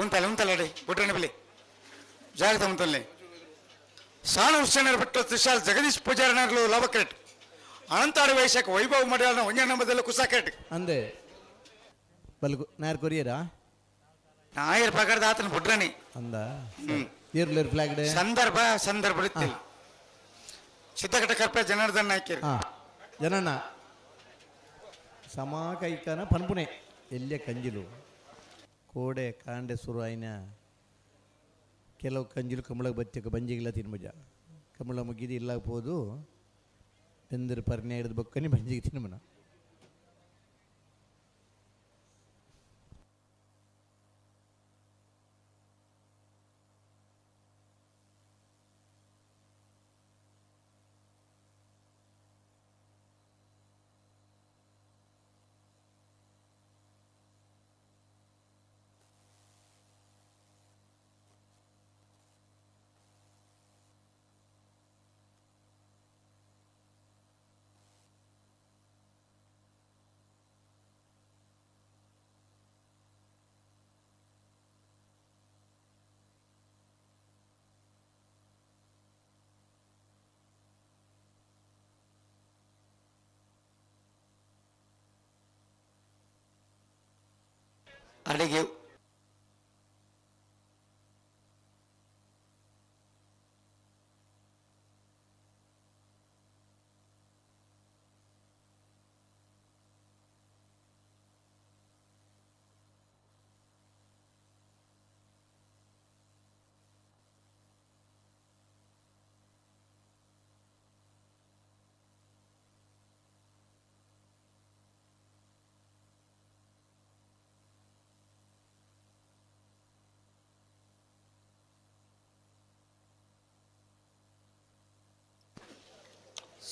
ಉಂಟಲ್ಲ ಉಂಟಲ್ಲ ರೀ ಬುಡ್ರಣ ಬಲಿ ಜಾಗ್ರತೆ ಉಂಟಲ್ಲಿ ಸಾಣೂರು ಸೇನರ್ ಬಿಟ್ಟು ತ್ರಿಶಾಲ್ ಜಗದೀಶ್ ಪೂಜಾರಿನರ್ಲು ಲವಕ್ರೆಟ್ ಅನಂತಾಡಿ ವೈಶಾಖ ವೈಭವ್ ಮಡಿಯಾಳನ ಒಂಜನ ನಂಬದಲ್ಲಿ ಕುಸಾಕೆಟ್ ಅಂದೆ ಬಲ್ಗು ನಾಯರ್ ಕೊರಿಯರಾ ನಾಯರ್ ಪ್ರಕಾರದ ಆತನ ಬುಡ್ರಣಿ ಅಂದ ಏರ್ಲೇರ್ ಫ್ಲಾಗ್ ಡೇ ಸಂದರ್ಭ ಸಂದರ್ಭ ಇರ್ತಿಲ್ಲ ಸಿದ್ಧಘಟ್ಟ ಕರ್ಪೆ ಜನಾರ್ದನ್ ನಾಯ್ಕರ್ ಹಾ ಜನಣ್ಣ ಸಮಾ ಕೈಕನ ಪನ್ಪುನೆ ಎಲ್ಲಿಯ ಕಂಜಿಲು ಕೋಡೆ ಕಾಂಡೆ ಸುರು ಆಯ್ನ ಕೆಲವು ಕಂಜಿಲು ಕಮಳಕ್ಕೆ ಬಚ್ಚಕ್ಕೆ ಬಂಜಿಗಿಲ್ಲ ತಿನ್ಮುಜ ಕಮಳ ಮುಗಿದು ಇಲ್ಲ ಪೋದು ಬೆಂದಿರು ಪರ್ನೆ ಹಿಡಿದು ಬೊಕ್ಕನಿ ಬಂಜಿಗೆ ತಿನ್ಮನ. ಅಡಿಗೆ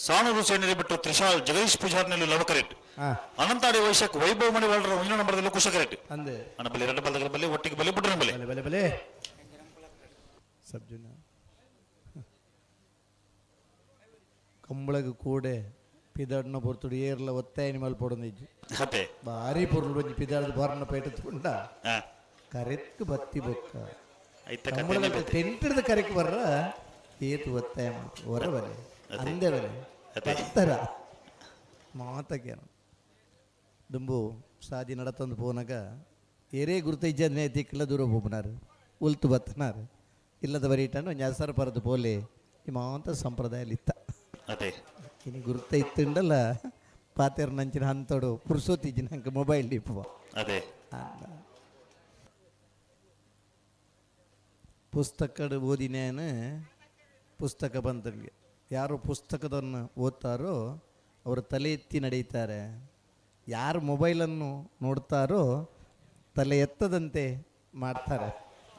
ಸಾಣೂರು ಸೇನರಿ ಬಿಟ್ಟು ತ್ರಿಶಾಲ್ ಜಗದೀಶ್ ಪೂಜಾರ್ನಲ್ಲಿ ಲವಕರೆಟ್ ಅನಂತಾಡಿ ವೈಶಾಖ್ ವೈಭವ್ ಮಣಿವಾಳರ ಒಂದನೇ ನಂಬರ್ದಲ್ಲಿ ಕುಶಕರೆಟ್ ಅಂದೆ ಅಣ್ಣ ಎರಡು ಬಲ್ದಗಳ ಬಲ್ಲಿ ಒಟ್ಟಿಗೆ ಬಲಿ ಬುಡ್ರನ ಬಲಿ ಬಲೆ ಬಲೆ ಬಲೆ ಸಬ್ಜುನ ಕಂಬಳಗ ಕೂಡೆ ಪಿದಾಡ್ನ ಪೊರ್ತುಡು ಏರ್ಲ ಒತ್ತಾಯ ಮಲ್ ಪೊಡೊಂದಿಜ್ಜಿ ಅದೇ ಭಾರಿ ಪೊರ್ಲು ಒಂಜಿ ಪಿದಾಡ್ದ ಬಾರ್ನ ಪೇಟ ತೂಂಡ ಕರೆಕ್ ಬತ್ತಿ ಬೊಕ್ಕ ಐತ ಕಂಬಳದ ಟೆಂಟದ ಕರೆಕ್ ಬರ್ರ ಏತು ಒತ್ತಾಯ ಮಾಡ್ತು ಹೊರ ಬಲೆ ಅಂದೆ ಬಲೆ ಪತ್ತರ ಮಾತಕೇನು ದುಂಬು ಸಾದಿ ನಡತಂದು ಪೋನಾಗ ಏರೇ ಗುರುತ ಇಜ್ಜಂದೆ ತಿಕ್ಕಲ ದೂರ ಹೋಗ್ನಾರು ಉಲ್ತು ಬತ್ತನಾರು ಇಲ್ಲದ ಬರೀಟನು ಒಂಜಿ ಅಸರ ಪರದು ಪೋಲೆ ಈ ಸಂಪ್ರದಾಯ ಇತ್ತ. ಅದೇ. ಇನ್ನು ಗುರುತ ಇತ್ತುಂಡಲ್ಲ ಪಾತೆರ್ ನಂಚಿನ ಹಂತಡು ಪುರ್ಸೋತಿಜ್ಜಿ ನಂಗೆ ಮೊಬೈಲ್ ಇಪ್ಪುವ. ಅದೇ. ಪುಸ್ತಕ ಓದಿನೇನು ಪುಸ್ತಕ ಬಂತನಿಗೆ ಯಾರು ಪುಸ್ತಕದನ್ನು ಓದ್ತಾರೋ ಅವರು ತಲೆ ಎತ್ತಿ ನಡೆಯುತ್ತಾರೆ, ಯಾರು ಮೊಬೈಲನ್ನು ನೋಡ್ತಾರೋ ತಲೆ ಎತ್ತದಂತೆ ಮಾಡ್ತಾರೆ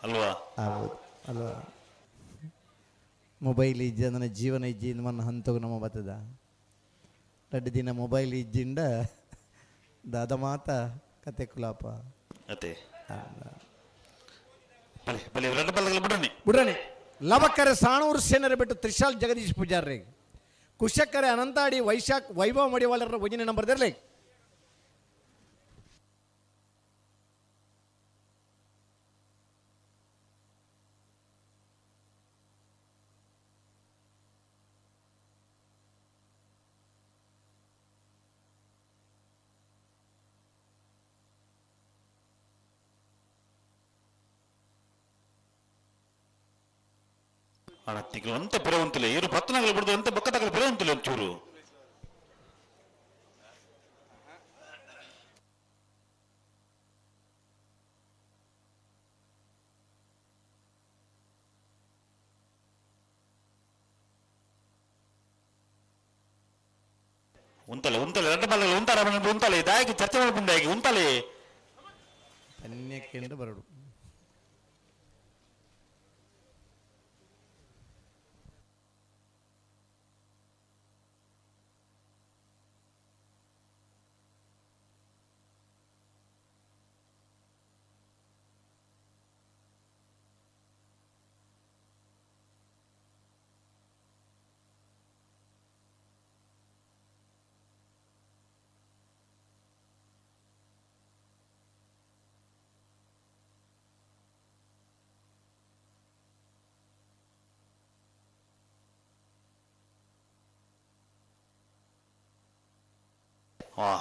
ಅಲ್ವಾ? ಹೌದು ಅಲ್ವಾ? ಮೊಬೈಲ್ ಇಜ್ಜಿ ನನ್ನ ಜೀವನ ಇಜ್ಜಿ ಮನ್ನ ಹಂತಗು ನಮ್ಮ ಬತ್ತದ ರಡ್ಡು ದಿನ ಮೊಬೈಲ್ ಇಜ್ಜಿಂಡ ದಾದ ಮಾತ ಕತೆ ಕುಲಾಪ. ಅದೇ. ಬಲೆ ಬಲೆ ರಡ್ಡ ಬಲ್ಲಗಲ ಬಿಡಣಿ. ಬುಡಣಿ. ಲವಕರೆ ಸಾಣೂರು ಸೇನರ ಬಿಟ್ಟು ತ್ರಿಶಾಲ್ ಜಗದೀಶ್ ಪೂಜಾರ್ರಿ. ಕುಶಕರೆ ಅನಂತಾಡಿ ವೈಶಾಖ್ ವೈಭವ ಮಡಿವಾಳರ ಒಂದನೇ ನಂಬರ್ ಇರಲಿ. ಅಣ್ಣ ತಿಂಗಳು ಅಂತ ಪಿರವಂತಿಲ್ಲ ಇರು ಪತ್ತನಗಲ ಬಿಡುದು ಅಂತ ಬೊಕ್ಕ ತಗಲ ಪಿರವಂತಿಲ್ಲ ಒಂಚೂರು. ಉಂತಲೆ ಉಂತಲೆ ರಡ್ಡ ಬಲ್ಲಗಲ ಉಂತಾರ ಉಂತಲೆ ದಾಯಕಿ ಚರ್ಚೆ ಮಾಡ್ಬಂದಾಗಿ ಉಂತಲೆ. ಕನ್ಯಕೆಂದು ಬರಡು. ವಾ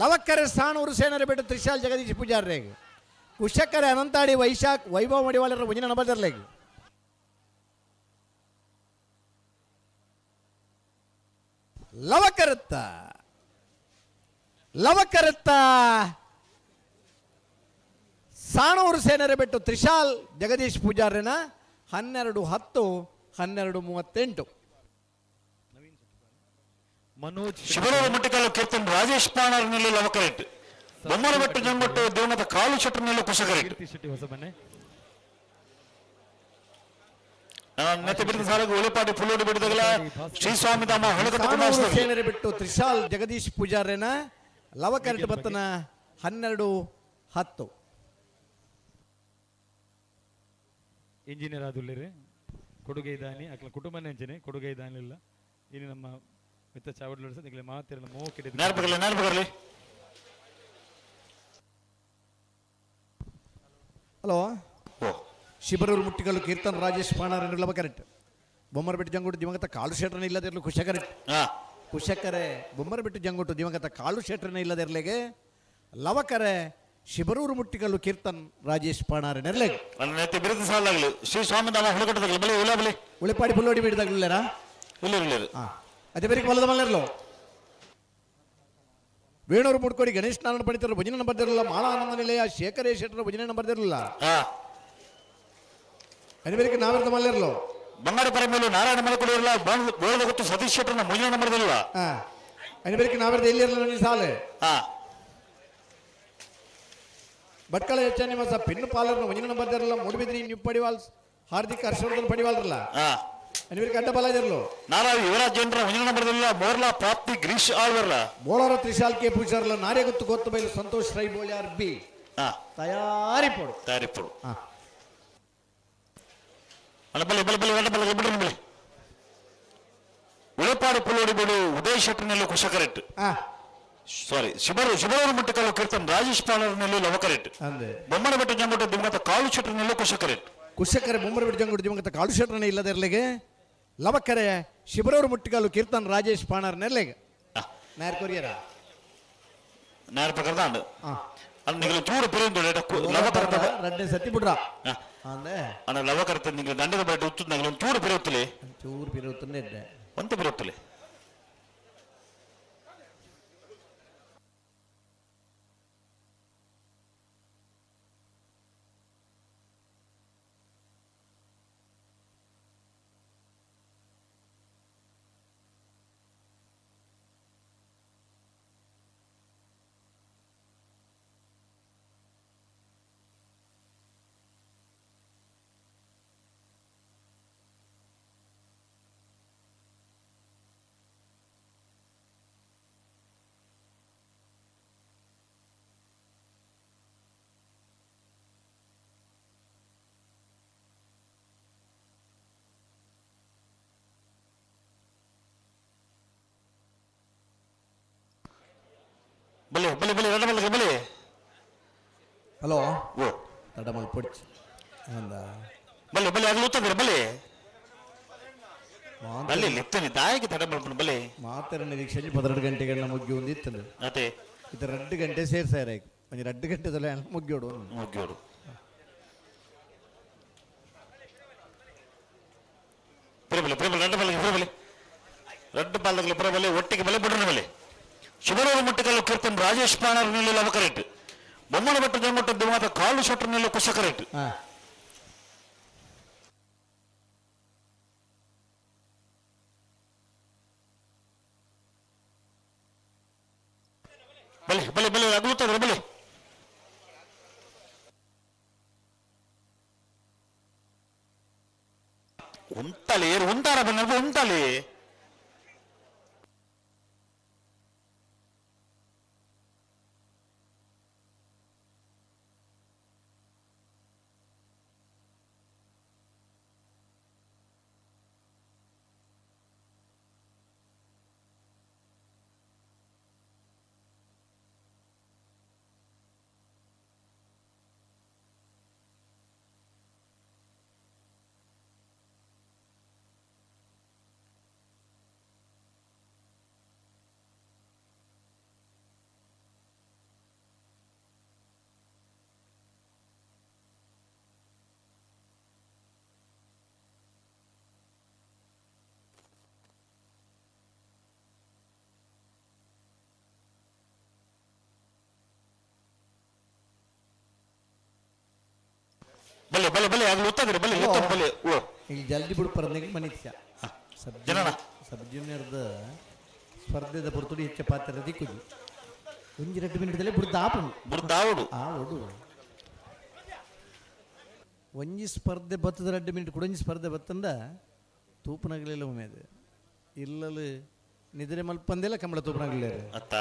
ಲವಕ್ಕರೆ ಸಾಣೂರು ಸೇನರ ಬಿಟ್ಟು ತ್ರಿಶಾಲ್ ಜಗದೀಶ್ ಪೂಜಾರ್ರೇಗ್. ಕುಶಕರೆ ಅನಂತಾಡಿ ವೈಶಾಖ್ ವೈಭವ ಮಡಿವಾಳರ ಒಂದನೇ ನಂಬರ್ ಇರಲಿ. ಲವಕರತ್ತ ಲವಕರತ್ತ ಸಾಣೂರು ಸೇನರ ಬಿಟ್ಟು ತ್ರಿಶಾಲ್ ಜಗದೀಶ್ ಪೂಜಾರ್ಯನ 12:10, 12:38. ಮನೋಜ್ ಶಿವರಾಮ ಮುಟ್ಟಿಕಲ್ಲು ಕೀರ್ತನ್ ರಾಜೇಶ್ ಪಾಣರ್ನಲ್ಲಿ ಲವಕರೆಟ್. ಬೊಮ್ಮನಬೆಟ್ಟು ಜಂಗೊಟ್ಟು ದೇವನದ ಕಾಲು ಶೆಟ್ಟರ್ನಲ್ಲಿ ಕುಶಕರೆಟ್. ಕೀರ್ತಿ ಶೆಟ್ಟಿ ಹೊಸಮನೆ. ನೆತ್ತ ಬಿಡಿದ ಸಾಲಗು ಒಲಿಪಾಟಿ ಪುಲ್ಲೋಡಿ ಬಿಡಿದಾಗಲ ಶ್ರೀ ಸ್ವಾಮಿ ಧಾಮ ಹೊಳಕಟ್ಟ ಸಾಣೂರು ಕುಮಾರಸ್ವಾಮಿ. ಸೇನರ ಬಿಟ್ಟು ತ್ರಿಶಾಲ್ ಜಗದೀಶ್ ಪೂಜಾರ್ಯನ ಲವಕರೆಟ್ ಬತ್ತನ 12:10. ಇಂಜಿನಿಯರ್ ಆದುಲ್ಲೇರಿ ಕೊಡುಗೆ ದಾನಿ ಅಕ್ಲ ಕುಟುಂಬನೇ ಅಂಚನೆ ಕೊಡುಗೆ ದಾನಿಲ್ಲ ಇನ್ನು ನಮ್ಮ ಮಿತ್ತ ಚಾವಡ್ಲು ನಿಗಲೆ ಮಾತಿರಲ ಮೋಕೆಡೆ. ನೇರ್ಪಗಲಿ ನೇರ್ಪಗಲಿ. ಹಲೋ, ಶಿಬರೂರು ಮುಟ್ಟಿಗಲ್ಲು ಕೀರ್ತನ್ ರಾಜೇಶ್ ಪಾಣಾರ್ ಲವಕರೆಟ್. ಬೊಮ್ಮರಬೆಟ್ಟು ಜಂಗುಟ್ಟು ದಿವಂಗತ ಕಾಳು ಶೆಟ್ರನ ಇಲ್ಲದಿರಲು ಕುಶಕರೆಟ್. ಕುಶಕರೆ ಬೊಮ್ಮರಬೆಟ್ಟು ಜಂಗುಟ್ಟು ದಿವಂಗತ ಕಾಳು ಶೆಟ್ರನ ಇಲ್ಲದಿರಲಿಗೆ ಲವಕರೆ ಶಿಬರೂರು ಮುಟ್ಟಿಗಲ್ಲು ಕೀರ್ತನ್ ರಾಜೇಶ್ ಪಾಣಾರ್ ನೆರ್ಲೆಗ್. ನೆತ್ತಿ ಬಿರುದು ಸಾಲಾಗಲಿ ಶ್ರೀ ಸ್ವಾಮಿ ಧಾಮ ಹೊಳಕಟ್ಟದಾಗಲಿ ಬಲಿ ಉಲ್ಲ ಬಲಿ. ಉಳಿಪಾಡಿ ಪುಲ್ಲೋಡಿ ಬಿಡಿದಾಗಲಿಲ್ಲರಾ? ಉಲ್ಲೇರು ಉಲ್ಲೇರು. ಅದೇ ಬೇರೆ ಬಲದ ಮಲ್ಲೇರ್ಲು. ವೇಣೂರು ಮುಡ್ಕೋಡಿ ಗಣೇಶ್ ನಾರಾಯಣ ಪಣಿತರು ಭಜನೆ ಬರ್ದಿರಲಿಲ್ಲ. ಮಾಳಾನಂದ ನಿಲಯ ಶೇಖರೇ ಶೆಟ್ಟರು ಭಜನೆ ಬರ್ದಿರಲಿಲ್ಲ. ಅದೇ ಬೇರೆ ನಾವಿರ್ದ ಮಲ್ಲೇರ್ಲು. ಬಂಗಾರ ಪರಮೇಲು ನಾರಾಯಣ ಮಲಕುಡಿರಲ್ಲ ಬೋಳದ ಗೊತ್ತು ಸತೀಶ್ ಶೆಟ್ಟರ್ನ ಮುಂದಿನ ನಂಬರ್ದಿಲ್ಲ. ಅದೇ ಬೇರೆ ನಾವಿರ್ದ ಎಲ್ಲಿ ಇರಲಿಲ್ಲ ಸಾಲೆ. ಭಟ್ಕಳ ಎಚ್ ನಿವಾಸ ಪಿನ್ನು ಪಾಲರ್ನ ಒಂಜಿನ ಬರ್ದಿರಲ್ಲ. ಮೂಡುಬಿದ್ರಿ ನೀವು ಪಡಿವಾಲ್ ಹಾರ್ದಿಕ್ ಹರ್ಷವರ್ಧನ್ ಪಡಿವಾಲ್ರಲ್ಲ. ಅನಿವರಿಗೆ ಅಡ್ಡ ಬಲ ಇರಲು. ನಾರಾಯಣ ಯುವರಾಜ್ ಜೈನ್ರ ಒಂಜಿನ ನಂಬರ್ದಿಲ್ಲ. ಮೋರ್ಲಾ ಪ್ರಾಪ್ತಿ ಗ್ರೀಶ್ ಆಳ್ವರ್ಲ. ಬೋಳಾರ ತ್ರಿಶಾಲ್ ಕೆ ಪೂಜಾರ್ಲ ನಾರೇ ಗೊತ್ತು ಗೊತ್ತು ಬೈಲು ಸಂತೋಷ್ ರೈ ಬೋಳ್ಯಾರ್ ಬಿ. ತಯಾರಿ ಪೋಡು. ತಯಾರಿ ಪೋಡು. ಅಲ್ಲ ಬಲೆ ಬಲೆ ಬಲೆ ಬಲೆ ಬಲೆ ಬಿಡು ಬಲೆ. ಉಳಪಾಡು ಪುಲ್ಲೋಡಿ ಬಿಡು ಉದಯ್ ಶೆಟ್ಟರ್ನಲ್ಲಿ ಕುಶಕರೆಟ್. ಸಾರಿ ಶಿಬರು ಶಿಬರೂರು ಮುಟ್ಟಕಲ್ಲು ಕೀರ್ತನ್ ರಾಜೇಶ್ ಪಾಲರ್ನಲ್ಲಿ ಲವಕರೆಟ್. ಅಂದೆ. ಬೊಮ್ಮನಬೆಟ್ಟು ಜಂಗುಟ ದಿವಂಗತ ಕಾಳು ಶೆಟ್ಟರ್ನಲ್ಲಿ ಕುಶಕರೆಟ್. ಕುಶಕರೆ ಬೊಮ್ಮನಬೆಟ್ಟು ಜಂಗುಟ ದಿವಂಗತ ಕಾಳು ಶೆಟ್ಟರ್ನ ಇಲ್ಲದಿರಲಿಗೆ ಲವಕರೆ ಶಿಬರೂರು ಮುಟ್ಟಿಗಲ್ಲು ಕೀರ್ತನ್ ರಾಜೇಶ್ ಪಾಣಾರ್ ನೆರ್ಲೆಗೆ. ನಾಯರ್ ಕೊರಿಯರ ನಾಯರ್ ಪ್ರಕಾರದ ಅಂಡು. ಅಲ್ಲಿ ನೀವು ಚೂರು ಪಿರಿಂದು ಲವಕರತ ರಡ್ಡೆ ಸತಿ ಬಿಡ್ರ. ಅಂದೆ. ಅಣ್ಣ ಲವಕರತ ನೀವು ದಂಡದ ಬಟ್ಟೆ ಉತ್ತುಂದಾಗಲ ಒಂದು ಚೂರು ಪಿರುತ್ತಲೆ. ಚೂರು ಪಿರುತ್ತನೆ ಇದ್ದೆ. ಒಂತೆ ಪಿರುತ್ತಲೆ. ಬಲೆ ಬಲೆ ಬಲೆ ರಡ್ಡ ಬಲ್ಲೆ ಬಲೆ. ಹಲೋ. ಓ. ತಡಮಲ್ ಪೊಡ್ಚಿ ಅಂದ. ಬಲೆ ಬಲೆ ಆಗಲು ಉತ್ತಂದ್ರೆ ಬಲೆ. ಬಲೆ ಲೆತ್ತನೆ ದಾಯಿಗೆ ತಡ ಮಲ್ಪುನು ಬಲೆ. ಮಾತ್ರ ನಿರೀಕ್ಷೆ 12 ಗಂಟೆಗಳನ್ನ ಮುಗ್ಗಿ ಒಂದಿತ್ತಂದ್ರೆ. ಅದೇ. ಇದು 2 ಗಂಟೆ ಸೇರ್ಸಾರ ಒಂಜಿ 2 ಗಂಟೆ ತೊಲೆ ಮುಗ್ಯೋಡು. ಮುಗ್ಯೋಡು. ಬಲೆ ಬಲೆ ರಡ್ಡ ಬಲೆ ಬಲೆ ರಡ್ಡ ಬಾಲಗಲ ಬಲೆ ಒಟ್ಟಿಗೆ ಬಲೆ ಬಿಡ್ರನ ಬಲೆ. ಶುಭರೂರು ಮುಟ್ಟಕಲ್ಲು ಕೀರ್ತನ್ ರಾಜೇಶ್ ಪಾಣರ್ ನಿಲ್ಲ ಲವಕರೇಟ್. ಬೊಮ್ಮನ ಬೆಟ್ಟ ಜಂಗುಟ್ಟದ್ದು ಮಾತ್ರ ಕಾಲು ಶೊಟ್ರ ನಿಲ್ಲ ಕುಶಕರೇಟ್. ಬಲೆ ಬಲೆ ಬಲೆ ಅಗಲುತ್ತಂದ್ರೆ ಬಲೆ. ಉಂತಲೆ ಏರು ಉಂತಾರ ಬನ್ನ ಉಂತಲೆ. ಬಲೆ ಬಲೆ ಬಲೆ ಆಗಲು ಉತ್ತಂದ್ರೆ ಬಲೆ ಉತ್ತಮ ಬಲೆ. ಓ. ಈಗ ಜಲ್ದಿ ಬಿಡು ಪರನಿಗೆ ಮನಿತ್ಯ. ಸಬ್ ಜನನ. ಸಬ್ ಜೂನಿಯರ್ದ ಸ್ಪರ್ಧೆದ ಪೊರ್ತುಡು ಹೆಚ್ಚ ಪಾತ್ರ ದಿಕ್ಕುಜಿ. ಒಂಜಿ 2 ಮಿನಿಟ್ದಲ್ಲೇ ಬುಡ್ದು ಆಪುಂಡು. ಬುಡ್ದು ಆವಡು. ಆವಡು. ಒಂಜಿ ಸ್ಪರ್ಧೆ ಬತ್ತದ 2 ಮಿನಿಟ್ ಕೂಡ ಒಂಜಿ ಸ್ಪರ್ಧೆ ಬತ್ತಂದ ತೂಪನಗಲಿಲ್ಲ ಉಮೇದು. ಇಲ್ಲಲು ನಿದ್ರೆ ಮಲ್ಪಂದೆಲ್ಲ ಕಂಬಳ ತೂಪನಗಲಿಲ್ಲ. ಅತ್ತ.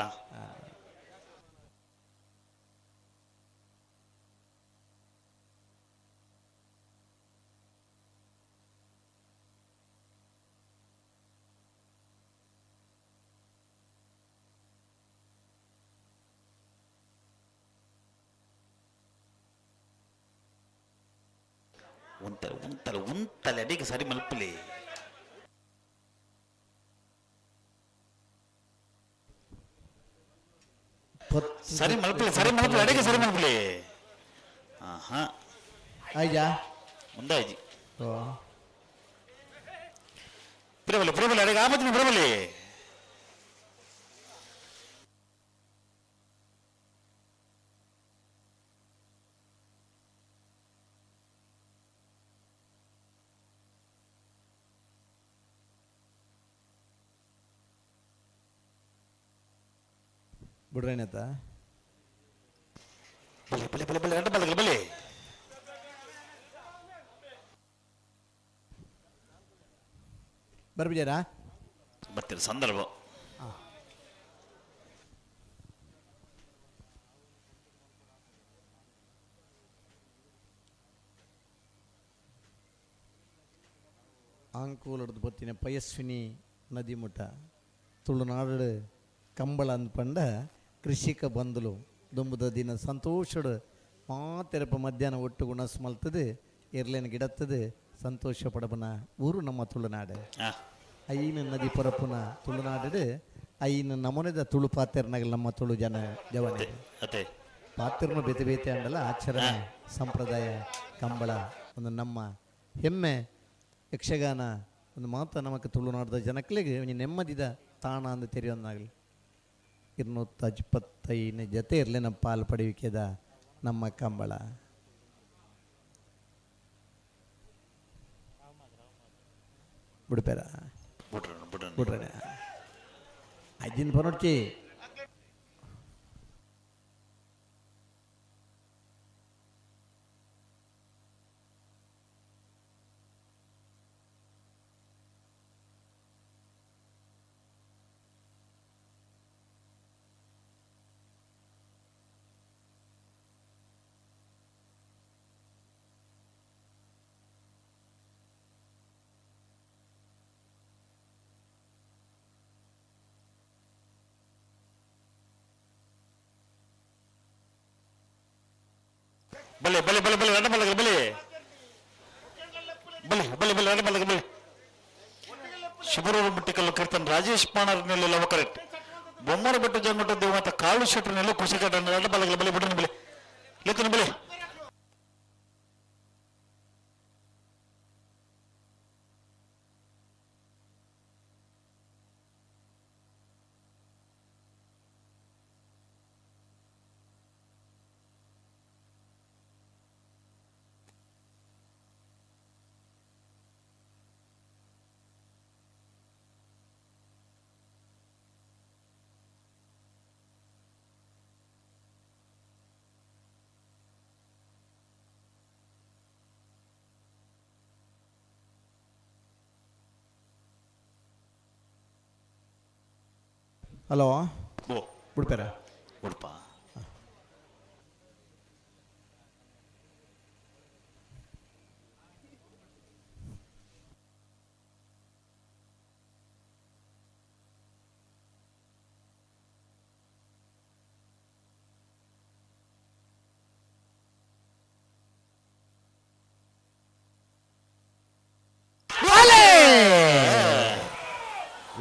ಉಂತಲೆ ಉಂತಲೆ ಉಂತಲೆ ಅಡಿಗೆ ಸರಿ ಮಲ್ಪಲೆ. ಸರಿ ಮಲ್ಪಲೆ ಸರಿ ಮಲ್ಪಲೆ ಅಡಿಗೆ ಸರಿ ಮಲ್ಪಲೆ. ಆಹಾ. ಆಯ್ಜಾ? ಮುಂದಾಯ್ಜಿ. ಪ್ರಬಲೆ ಪ್ರಬಲೆ ಅಡಿಗೆ ಆಮದಿನ ಪ್ರಬಲೆ. ಬಿಡ್ರೇನತ? ಬಲೆ ಬಲೆ ಬಲೆ ಬಲೆ ರಡ್ಡ ಬಲೆ ಬಲೆ. ಬರ್ಬಿಜಾರಾ? ಬರ್ತೀರ ಸಂದರ್ಭ. ಆಂಕೂಲಡ್ದು ಬತ್ತಿನ ಪಯಸ್ವಿನಿ ನದಿ ಮುಟ ತುಳುನಾಡು ಕಂಬಳ ಅಂದ್ಪಂಡ ಕೃಷಿಕ ಬಂಧುಲು ದುಂಬುದ ದಿನ ಸಂತೋಷಡು ಮಾತೆರಪ ಮಧ್ಯಾಹ್ನ ಒಟ್ಟು ಗುಣಸ್ ಮಲ್ತದೆ ಎರ್ಲೇನ ಗಿಡತ್ತದೆ ಸಂತೋಷ ಪಡಬನ ಊರು ನಮ್ಮ ತುಳುನಾಡು. ಐನ ನದಿ ಪರಪುನ ತುಳುನಾಡು ಐನ ನಮೂನೆದ ತುಳು ಪಾತೆರ್ನಗಲ್ ನಮ್ಮ ತುಳು ಜನ ಜವನೆ ಪಾತೆರ್ನು ಬೇತೆ ಬೇತೆ ಅಂಡಲ ಆಚರಣೆ ಸಂಪ್ರದಾಯ ಕಂಬಳ ಒಂದು ನಮ್ಮ ಹೆಮ್ಮೆ. ಯಕ್ಷಗಾನ ಒಂದು ಮಾತ ನಮಕ್ ತುಳುನಾಡದ ಜನಕ್ಲೆಗ್ ಒಂಜಿ ನೆಮ್ಮದಿದ ತಾಣ ಅಂದ್ ತೆರಿಯೊಂದಾಗಲಿ. 225 ಜತೆ ಇರಲಿ ನಮ್ಮ ಪಾಲು ಪಡೆಯುವಿಕೆದ ನಮ್ಮ ಕಂಬಳ. ಬಿಡ್ಪೇರ ಬಿಡ್ರಣ ಅಜ್ಜಿನ ಪನೊಡ್ಚಿ. ಬಲೆ ಬಲೆ ಬಲೆ ಬಲೆ ರಡ ಬಲಗ ಬಲೆ ಬಲೆ ಬಲೆ ಬಲೆ ರಡ ಬಲಗ ಬಲೆ. ಶಿಬರೂರು ಮುಟ್ಟಿಕಲ್ಲು ಕೀರ್ತನ್ ರಾಜೇಶ್ ಪಾಣರ್ನೆಲ್ಲ ಲವಕರೆಟ್ ಬೊಮ್ಮರ ಬೆಟ್ಟು ಜಂಗುಟ ದೇವತ ಕಾಳು ಶೆಟ್ಟರ್ನೆಲ್ಲ ಕುಶಕಟ್ಟನ ರಡ ಬಲಗಲ ಬಲೆ ಬುಡನ ಬಲೆ ಲೆತ್ತನ ಬಲೆ. ಹಲೋ ಬಿಡ್ಪಾರ ಉಡುಪ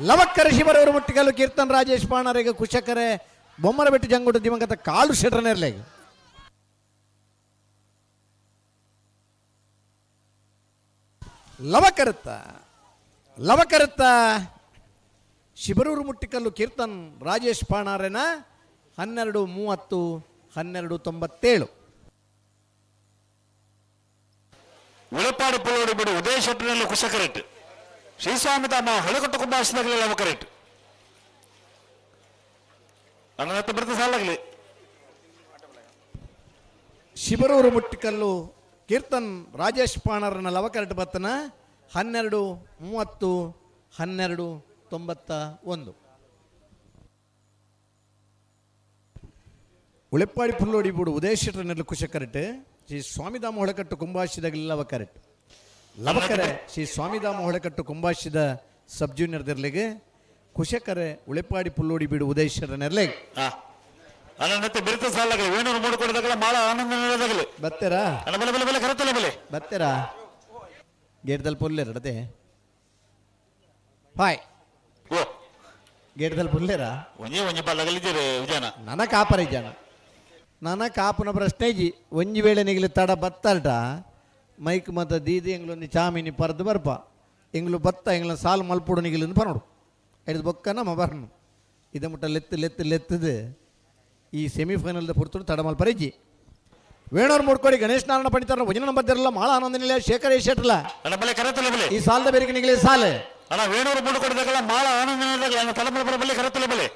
ಲವಕ್ಕರ ಶಿವರವರು ಮುಟ್ಟಿಗಲ್ಲು ಕೀರ್ತನ್ ರಾಜೇಶ್ ಪಾಣರಿಗೆ ಕುಶಕರೆ ಬೊಮ್ಮರಬೆಟ್ಟು ಜಂಗುಟ ದಿವಂಗತ ಕಾಲು ಶೆಟ್ರನೆರ್ಲೆ ಲವಕರತ್ತ ಲವಕರತ್ತ ಶಿಬರೂರು ಮುಟ್ಟಿಕಲ್ಲು ಕೀರ್ತನ್ ರಾಜೇಶ್ ಪಾಣಾರೆನ 12:30 12:97. ಉಳಪಾಡು ಪುಲೋಡಿ ಬಿಡು ಉದಯ ಶೆಟ್ಟರ್ನಲ್ಲಿ ಕುಶಕರೆಟ್ ಶ್ರೀಸ್ವಾಮಿ ತಮ್ಮ ಹೊಳೆಕೊಟ್ಟ ಕುಂಬಾಸಿದಾಗಲೇ ಲವಕರೆಟ್ ನನ್ನ ಹತ್ರ ಬರ್ತಾ ಸಾಲಾಗಲಿ. ಶಿಬರೂರು ಮುಟ್ಟಿಕಲ್ಲು ಕೀರ್ತನ್ ರಾಜೇಶ್ ಪಾಣರನ ಲವಕರೆಟ್ ಬತ್ತನ 12:30 12:91. ಉಳೆಪ್ಪಾಡಿ ಪುಲ್ಲೋಡಿ ಬುಡು ಉದಯ ಶೆಟ್ಟರ್ನಲ್ಲಿ ಕುಶಕರೆಟ್ ಶ್ರೀ ಸ್ವಾಮಿಧಾಮ ಹೊಳಕಟ್ಟು ಕುಂಬಾಶಿದಾಗಲಿ ಲವಕರೆಟ್ ಲವಕರೆ ಶ್ರೀ ಸ್ವಾಮಿಧಾಮ ಹೊಳಕಟ್ಟು ಕುಂಬಾಶಿದ ಸಬ್ ಜೂನಿಯರ್ ದೆರ್ಲೆಗೆ ಕುಶಕರೆ ಉಳೆಪಾಡಿ ಪುಲ್ಲೋಡಿ ಬೀಡು ಉದಯ ಶೆಟ್ಟರ್ನೆರ್ಲೆಗೆ. ನನ್ನ ಬಿರುತ ಸಾಲಾಗಲಿ ವೇಣೂರು ಮೂಡಿಕೊಡದಾಗಲ ಮಾಳ ಆನಂದ ನೆಲೆದಾಗಲಿ. ಬತ್ತೆರಾ ಅಣ್ಣ ಬಲೆ ಬಲೆ ಬಲೆ ಕರತಲೆ ಬಲೆ ಬತ್ತೆರಾ ಗೇಟ್ದಲ್ಲಿ ಪುಲ್ಲೇರ ಅಡತೆ ಹಾಯ್ ಓ ಗೇಟ್ದಲ್ಲಿ ಪುಲ್ಲೇರಾ ಒಂಜಿ ಒಂಜಿ ಬಲ್ಲಗಲಿದ್ದೀರಿ ವಿಜಯನ. ನನ್ನ ಕಾಪರ ಜನ ನನ್ನ ಕಾಪುನ ಪ್ರಶ್ನೆ ಇಜ್ಜಿ ಒಂಜಿ ವೇಳೆ ನಿಗಲಿ ತಡ ಬತ್ತಲ್ಟ ಮೈಕ್ ಮತ್ತ ದೀದಿ ಎಂಗ್ಲೊಂದು ಚಾಮಿನಿ ಪರ್ದು ಬರ್ಪ ಎಂಗ್ಲು ಬತ್ತ ಎಂಗ್ಲ ಸಾಲು ಮಲ್ಪುಡು ನಿಗಿಲಿಂದು ಪನೋಡು ಐದು ಬೊಕ್ಕ ನಮ್ಮ ಬರ್ನು ಇದ ಮುಟ್ಟ ಲೆತ್ತು ಲೆತ್ತು ಲೆತ್ತದು ಈ ಸೆಮಿಫೈನಲ್ದ ಪುರ್ತುಡು ತಡ ಮಲ್ಪರಿಜ್ಜಿ. ವೇಣೂರು ಮೂಡ್ಕೋಡಿ ಗಣೇಶ್ ನಾರಾಯಣ ಪಂಡಿತರ ವಜನ ನಂಬರ್ದಿರಲ್ಲ ಮಾಳ ಆನಂದ ನಿಲಯ ಶೇಖರ್ ಶೆಟ್ರಲ್ಲ ಅಣ್ಣ ಬಲೆ ಕರತಲೆ ಬಲೆ ಈ ಸಾಲದ ಬೇರೆ ನಿಗಲಿ ಸಾಲು. ಅಣ್ಣ ವೇಣೂರು ಮೂಡ್ಕೊಡದಾಗಲ ಮಾಳ ಆನಂದ ನೆಲೆದಾಗಲ ಅಣ್ಣ ತಲಮಲ ಬಲೆ ಕರತಲೆ ಬಲೆ.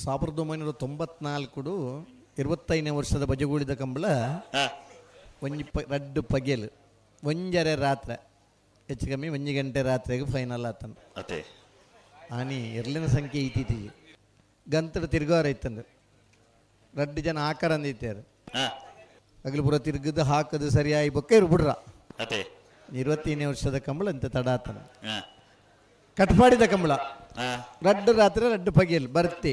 ಸಾವಿರದ ಒಂಬೈನೂರ ತೊಂಬತ್ನಾಲ್ಕುಡು 25ನೇ ವರ್ಷದ ಬಜಗೂಳಿದ ಕಂಬಳ ಒಂಜಿ ಪ ರಡ್ಡು ಪಗೆಲ್ ಒಂಜರೆ ರಾತ್ರಿ ಹೆಚ್ಚು ಕಮ್ಮಿ ಒಂಜಿ ಗಂಟೆ ರಾತ್ರಿಗೆ ಫೈನಲ್ ಆತನ. ಅತೆ ಆನಿ ಎರ್ಲಿನ ಸಂಖ್ಯೆ ಈತೀತಿ ಗಂತಡು ತಿರ್ಗೋರ ಇತ್ತಂದು ರಡ್ಡು ಜನ ಆಕರಂದಿತ್ಯಾರು ಅಗಲು ಪೂರ ತಿರ್ಗದು ಹಾಕದು ಸರಿಯಾಗಿ ಬೊಕ್ಕ ಇರು ಬಿಡ್ರ. ಅತೆ 25ನೇ ವರ್ಷದ ಕಂಬಳ ಅಂತ ತಡ ಆತನ. ಕಟ್ಪಾಡಿದ ಕಂಬಳ ರಡ್ಡು ರಾತ್ರಿ ರಡ್ಡು ಪಗೆಲ್ ಬರ್ತಿ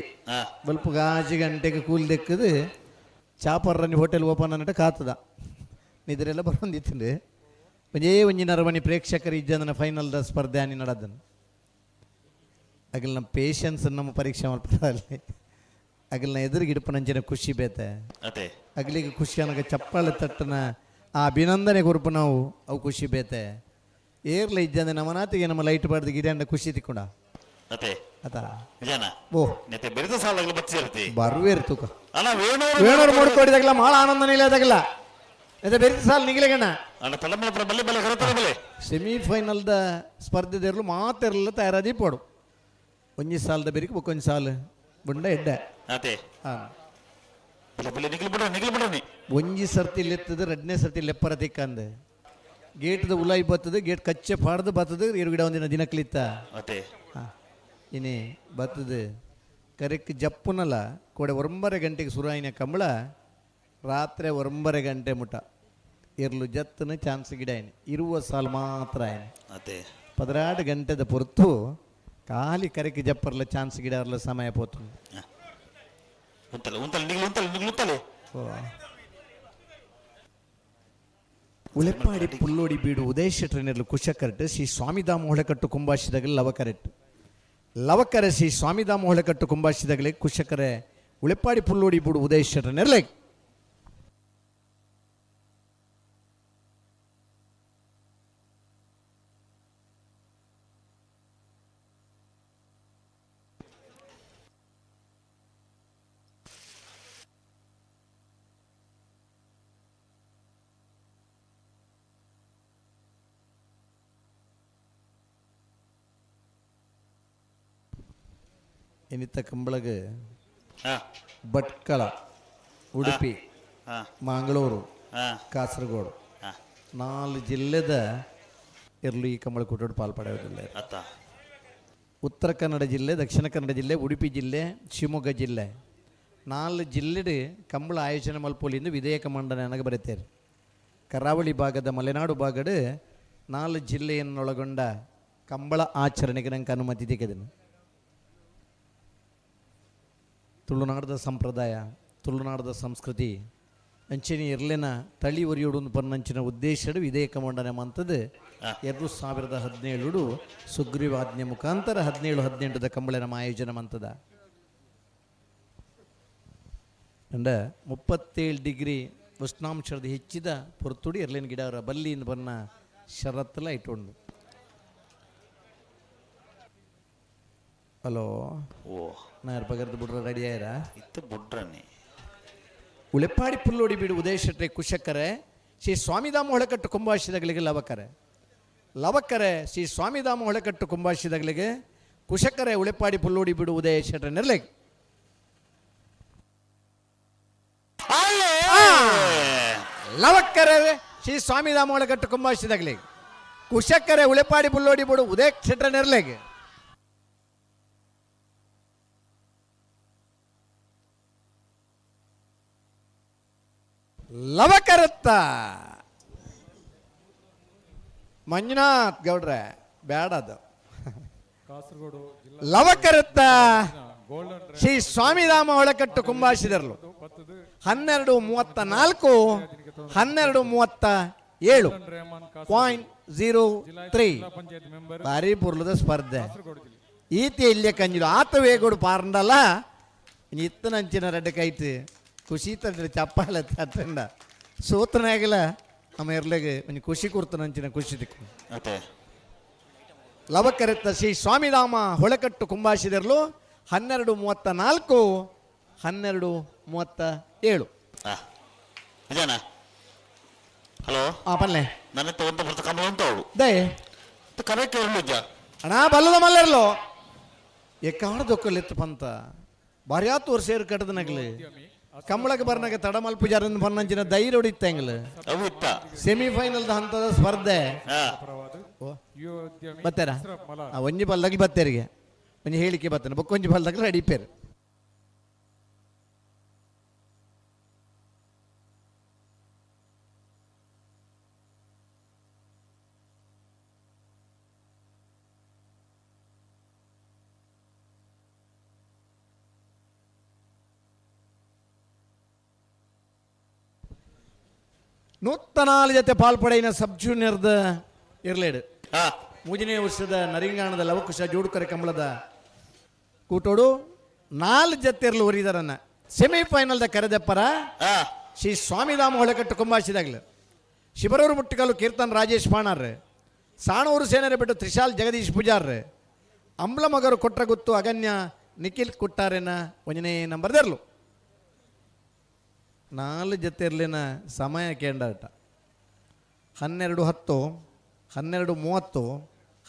ಬಲ್ಪ ಗಾಜಿ ಗಂಟೆಗೆ ಕೂಲ್ ದೆಕ್ಕದು ಚಾಪರ್ರನಿ ಹೋಟೆಲ್ ಓಪನ್ ಅನ್ನಟ ಕಾತದ ನಿದ್ರೆಲ್ಲ ಬರೋಂದಿತ್ತು. ಒಂಜೇ ಒಂಜಿ ನರಮಣಿ ಪ್ರೇಕ್ಷಕರು ಇಜ್ಜಂದನ ಫೈನಲ್ದ ಸ್ಪರ್ಧೆ ಆನಿ ನಡದನು. ಅಗಲ್ ನಮ್ಮ ಪೇಷನ್ಸ್ ನಮ್ಮ ಪರೀಕ್ಷೆ ಮಲ್ಪದಲ್ಲಿ ಅಗಲ್ನ ಎದುರುಗಿಡಪನಂಚಿನ ಖುಷಿ ಬೇತೆ ಅಗಲಿಗೆ ಖುಷಿ ಅನಗ ಚಪ್ಪಾಳೆ ತಟ್ಟನ ಆ ಅಭಿನಂದನೆ ಕೊರಪು ನಾವು ಅವು ಖುಷಿ ಬೇತೆ ಏರ್ಲ ಇಜ್ಜಂದೆ ನಮ್ಮನಾತಿಗೆ ನಮ್ಮ ಲೈಟ್ ಬಾರ್ದು ಗಿಡಂಡ ಖುಷಿ ತಿಕ್ಕೊಂಡ ಅತ ಓ ಬರುವೇರು ತೂಕ ವೇಣೂರು ಮೂಡ್ಕೋಡಿದಾಗಲ ಮಾಳ ಆನಂದ ನಿಲ್ಲದಾಗಲ ಅದೇ ಬೆರಿತ ಸಾಲ ನಿಗಿಲೆಗಣ್ಣ ಸೆಮಿಫೈನಲ್ದ ಸ್ಪರ್ಧೆದಿರಲು ಮಾತಿರಲಿಲ್ಲ ತಯಾರಾದಿ ಪೋಡು ಒಂಜಿ ಸಾಲದ ಬೆರಿಕೆ ಬೊಕ್ಕೊಂಜಿ ಸಾಲು ಬುಂಡ ಎಡ್ಡೆ. ಒಂಜಿ ಸರ್ತಿ ಲೆತ್ತದ ರಡ್ನೇ ಸರ್ತಿ ಲೆಪ್ಪರ ತಿಕ್ಕಂದು ಗೇಟ್ದ ಉಲಾಯಿ ಬತ್ತದ ಗೇಟ್ ಕಚ್ಚೆ ಪಾಡ್ದು ಬತ್ತದ ಇರು ಗಿಡ ಒಂದಿನ ದಿನಕ್ಲಿತ್ತ ಇನಿ ಬತ್ತದ ಕರೆಕ್ಟ್ ಜಪ್ಪುನಲ್ಲ ಕೋಡೆ 9 ಗಂಟೆಗೆ ಸುರಾಯಿನ ಕಂಬಳ ರಾತ್ರಿ 9 ಗಂಟೆ ಮುಟ ಇರ್ಲು ಜತ್ತನ ಚಾನ್ಸ್ ಗಿಡ ಇರುವ ಸಾಲು ಮಾತ್ರ ಆಯ್ನ 16 ಗಂಟೆದ ಪೊರ್ತು ಖಾಲಿ ಕರೆಕ್ ಜಪ್ಪರ್ಲ ಚಾನ್ಸ್ ಗಿಡರ್ಲ ಸಮಯ ಪೋತು. ಉಂತಲೆ ಉಂತಲೆ ನಿಗ್ಲು ಉಂತಲೆ ನಿಗ್ಲು ಉಂತಲೆ. ಉಳೆಪಾಡಿ ಪುಲ್ಲೋಡಿ ಬೀಡು ಉದಯ ಶೆಟ್ಟರ್ನೆರ್ಲು ಕುಶಕರೆಟ್ ಶ್ರೀ ಸ್ವಾಮಿಧಾಮ ಹೊಳೆಕಟ್ಟು ಕುಂಬಾಶಿದಾಗಲಿ ಲವಕರೆಟ್ ಲವಕರೆ ಶ್ರೀ ಸ್ವಾಮಿಧಾಮ ಹೊಳೆಕಟ್ಟು ಕುಂಬಾಶಿದಾಗಲಿ ಕುಶಕರೆ ಉಳೆಪಾಡಿ ಪುಲ್ಲೋಡಿ ಬೀಡು ಉದಯ ಶೆಟ್ಟರ್ನೆರ್ಲೆ. ಇನಿತ ಕಂಬಳಗ ಭಟ್ಕಳ, ಉಡುಪಿ, ಮಂಗಳೂರು, ಕಾಸರಗೋಡು 4 ಜಿಲ್ಲೆದ ಇರಲು ಈ ಕಂಬಳ ಕೂಟೋಡು ಪಾಲ್ಪಡೆಯೋದಿಲ್ಲ. ಉತ್ತರ ಕನ್ನಡ ಜಿಲ್ಲೆ, ದಕ್ಷಿಣ ಕನ್ನಡ ಜಿಲ್ಲೆ, ಉಡುಪಿ ಜಿಲ್ಲೆ, ಶಿವಮೊಗ್ಗ ಜಿಲ್ಲೆ 4 ಜಿಲ್ಲೆಡು ಕಂಬಳ ಆಯೋಜನೆ ಮಲ್ಪೊಲಿಂದು ವಿಧೇಯಕ ಮಂಡನೆ ನನಗೆ ಬರೀತಾರೆ. ಕರಾವಳಿ ಭಾಗದ ಮಲೆನಾಡು ಭಾಗಡು 4 ಜಿಲ್ಲೆಯನ್ನೊಳಗೊಂಡ ಕಂಬಳ ಆಚರಣೆಗೆ ನಂಗೆ ಅನುಮತಿ ತೆಗೆದನು. ತುಳುನಾಡದ ಸಂಪ್ರದಾಯ, ತುಳುನಾಡದ ಸಂಸ್ಕೃತಿ ಅಂಚಿನ ಇರ್ಲಿನ ತಳಿ ಒರಿಯೋಡು ಪನ್ನಂಚಿನ ಉದ್ದೇಶಡು ವಿಧೇಯಕ ಮಂಡನೆ ಮಂತದ್ದು 2017 ಸುಗ್ರೀವಾಜ್ಞೆ ಮುಖಾಂತರ 17-18 ಕಂಬಳಿನ ಆಯೋಜನೆ ಮಂತದ. ಅಂಡ 37 ಡಿಗ್ರಿ ಉಷ್ಣಾಂಶದ ಹೆಚ್ಚಿದ ಪೊರ್ತುಡಿ ಇರ್ಲಿನ ಗಿಡವರ ಬಲ್ಲಿನ ಬನ್ನ ಷರತ್ತಲ ಇಟ್ಟುಂಡು. ಹಲೋ, ಓ ನಾಯರ್ ಪಗರ್ದು ಬುಡ್ರ ರೆಡಿ ಆಯ್ರಾ? ಇತ್ತು ಬುಡ್ರನೆ. ಉಳೆಪಾಡಿ ಪುಲ್ಲೋಡಿ ಬೀಡು ಉದಯ ಶೆಟ್ಟೆ ಕುಶಕರೆ ಶ್ರೀ ಸ್ವಾಮಿಧಾಮ ಹೊಳೆಕಟ್ಟು ಕುಂಬಾಶಿದಗಳಿಗೆ ಲವಕರೆ ಲವಕರೆ ಶ್ರೀ ಸ್ವಾಮಿಧಾಮ ಹೊಳೆಕಟ್ಟು ಕುಂಬಾಶಿದಗಳಿಗೆ ಕುಶಕರೆ ಉಳೆಪಾಡಿ ಪುಲ್ಲೋಡಿ ಬೀಡು ಉದಯ ಶೆಟ್ಟೆ ನೆರ್ಲೆ. ಲವಕರೆ ಶ್ರೀ ಸ್ವಾಮಿಧಾಮ ಹೊಳೆಕಟ್ಟು ಕುಂಬಾಶಿದಗಳಿಗೆ ಕುಶಕರೆ ಉಳೆಪಾಡಿ ಪುಲ್ಲೋಡಿ ಬೀಡು ಉದಯ ಶೆಟ್ಟೆ ನೆರ್ಲೆಗೆ. ಲವಕರತ್ತ ಮಂಜುನಾಥ್ ಗೌಡ್ರೆ ಬೇಡ ಅದು. ಲವಕರತ್ತ ಶ್ರೀ ಸ್ವಾಮಿಧಾಮ ಹೊಳಕಟ್ಟು ಕುಂಬಾಶಿದರ್ಲು 12:34 12:37 0.03 ಭಾರಿ ಪುರ್ಲದ ಸ್ಪರ್ಧೆ. ಈತಿ ಇಲ್ಲೇ ಕಂಜಿಲು ಆತ ವೇಗೋಡು ಪಾರಂಡಲ್ಲ ಇತ್ತನಂಚಿನ ರೆಡ್ಡ ಕೈತು ಖುಷಿ ತಂದ್ರೆ ಚಪ್ಪಾಳೆ ತಟ್ಟಂಡ ಸೋತನಾಗಲ ನಮ್ಮ ಎರ್ಲೆಗೆ ಒಂಜಿ ಖುಷಿ ಕೊಡ್ತಾನಂಚಿನ ಖುಷಿ ದಿಕ್ಕು. ಲವಕರೆತ್ತ ಶ್ರೀ ಸ್ವಾಮಿಧಾಮ ಹೊಳೆಕಟ್ಟು ಕುಂಬಾಶಿದರ್ಲು 12:34 12:37. ಹಲೋ. ಪಲ್ಲೆ. ನನ್ನ ಒಂದು ಬರ್ತ ಕಂಬಳ ಉಂಟು ಅವಳು. ದಯೆ. ಕರೆಕ್ಟ್ ಇರ್ಲಿಜ್ಜ. ಅಣ್ಣ ಬಲ್ಲದ ಮಲ್ಲರ್ಲೋ ಎಕ್ಕಾಡ ದೊಕ್ಕಲೆತ್ತು ಪಂತ ಬಾರ್ಯಾತು ವರ್ಷ ಏರು ಕಟ್ಟದನಗ್ಲಿ ಕಂಬಳಕ್ಕೆ ಬರ್ನಾಗ ತಡಮಲ್ ಪೂಜಾರನ್ ಪನ್ನಂಚಿನ ಧೈರ್ಯ ಹೊಡಿತಂಗ್ಲ. ಸೆಮಿಫೈನಲ್ ಹಂತದ ಸ್ಪರ್ಧೆ ಬತ್ತೇರಾ? ಒಂಜಿ ಬಲ್ದಾಗ್ಲಿ ಬತ್ತೇರಿಗೆ ಒಂಜಿ ಹೇಳಿಕೆ ಬತ್ತಾನೆ ಬೊಕ್ಕ ಒಂಜಿ ಬಲ್ದಾಗ್ಲಿ ರೆಡಿ ಪೇರು. ನೂತನಾಲು ಜೊತೆ ಪಾಲ್ಪಡೆಯಿನ ಸಬ್ ಜೂನಿಯರ್ದ ಇರ್ಲೇಡು ಮೂಜನೇ ವರ್ಷದ ನರಿಂಗಾಣದ ಲವಕುಶ ಜೋಡುಕರೆ ಕಂಬಳದ ಕೂಟೋಡು 4 ಜೊತೆ ಇರ್ಲು ಒರಿದಾರನ್ನ ಸೆಮಿಫೈನಲ್ದ ಕರೆದೆಪ್ಪರ ಶ್ರೀ ಸ್ವಾಮಿಧಾಮ ಹೊಳೆಕಟ್ಟು ಕುಂಬಾಶಿದಾಗ್ಲು ಶಿಬರೂರು ಮುಟ್ಟಿಕಲ್ಲು ಕೀರ್ತನ್ ರಾಜೇಶ್ ಪಾಣಾರ್, ಸಾಣೂರು ಸೇನರೆ ಬಿಟ್ಟು ತ್ರಿಶಾಲ್ ಜಗದೀಶ್ ಪೂಜಾರ್, ಅಂಬ್ಲಮಗರು ಕೊಟ್ರಗುತ್ತು ಅಗನ್ಯ ನಿಖಿಲ್ ಕುಟ್ಟಾರೇನ ಒಂಜನೇ ನಂಬರ್ದರ್ಲು. 4 ಜೊತೆ ಇರಲಿನ ಸಮಯ ಕೇಂಡಾಟ 12:10 12:30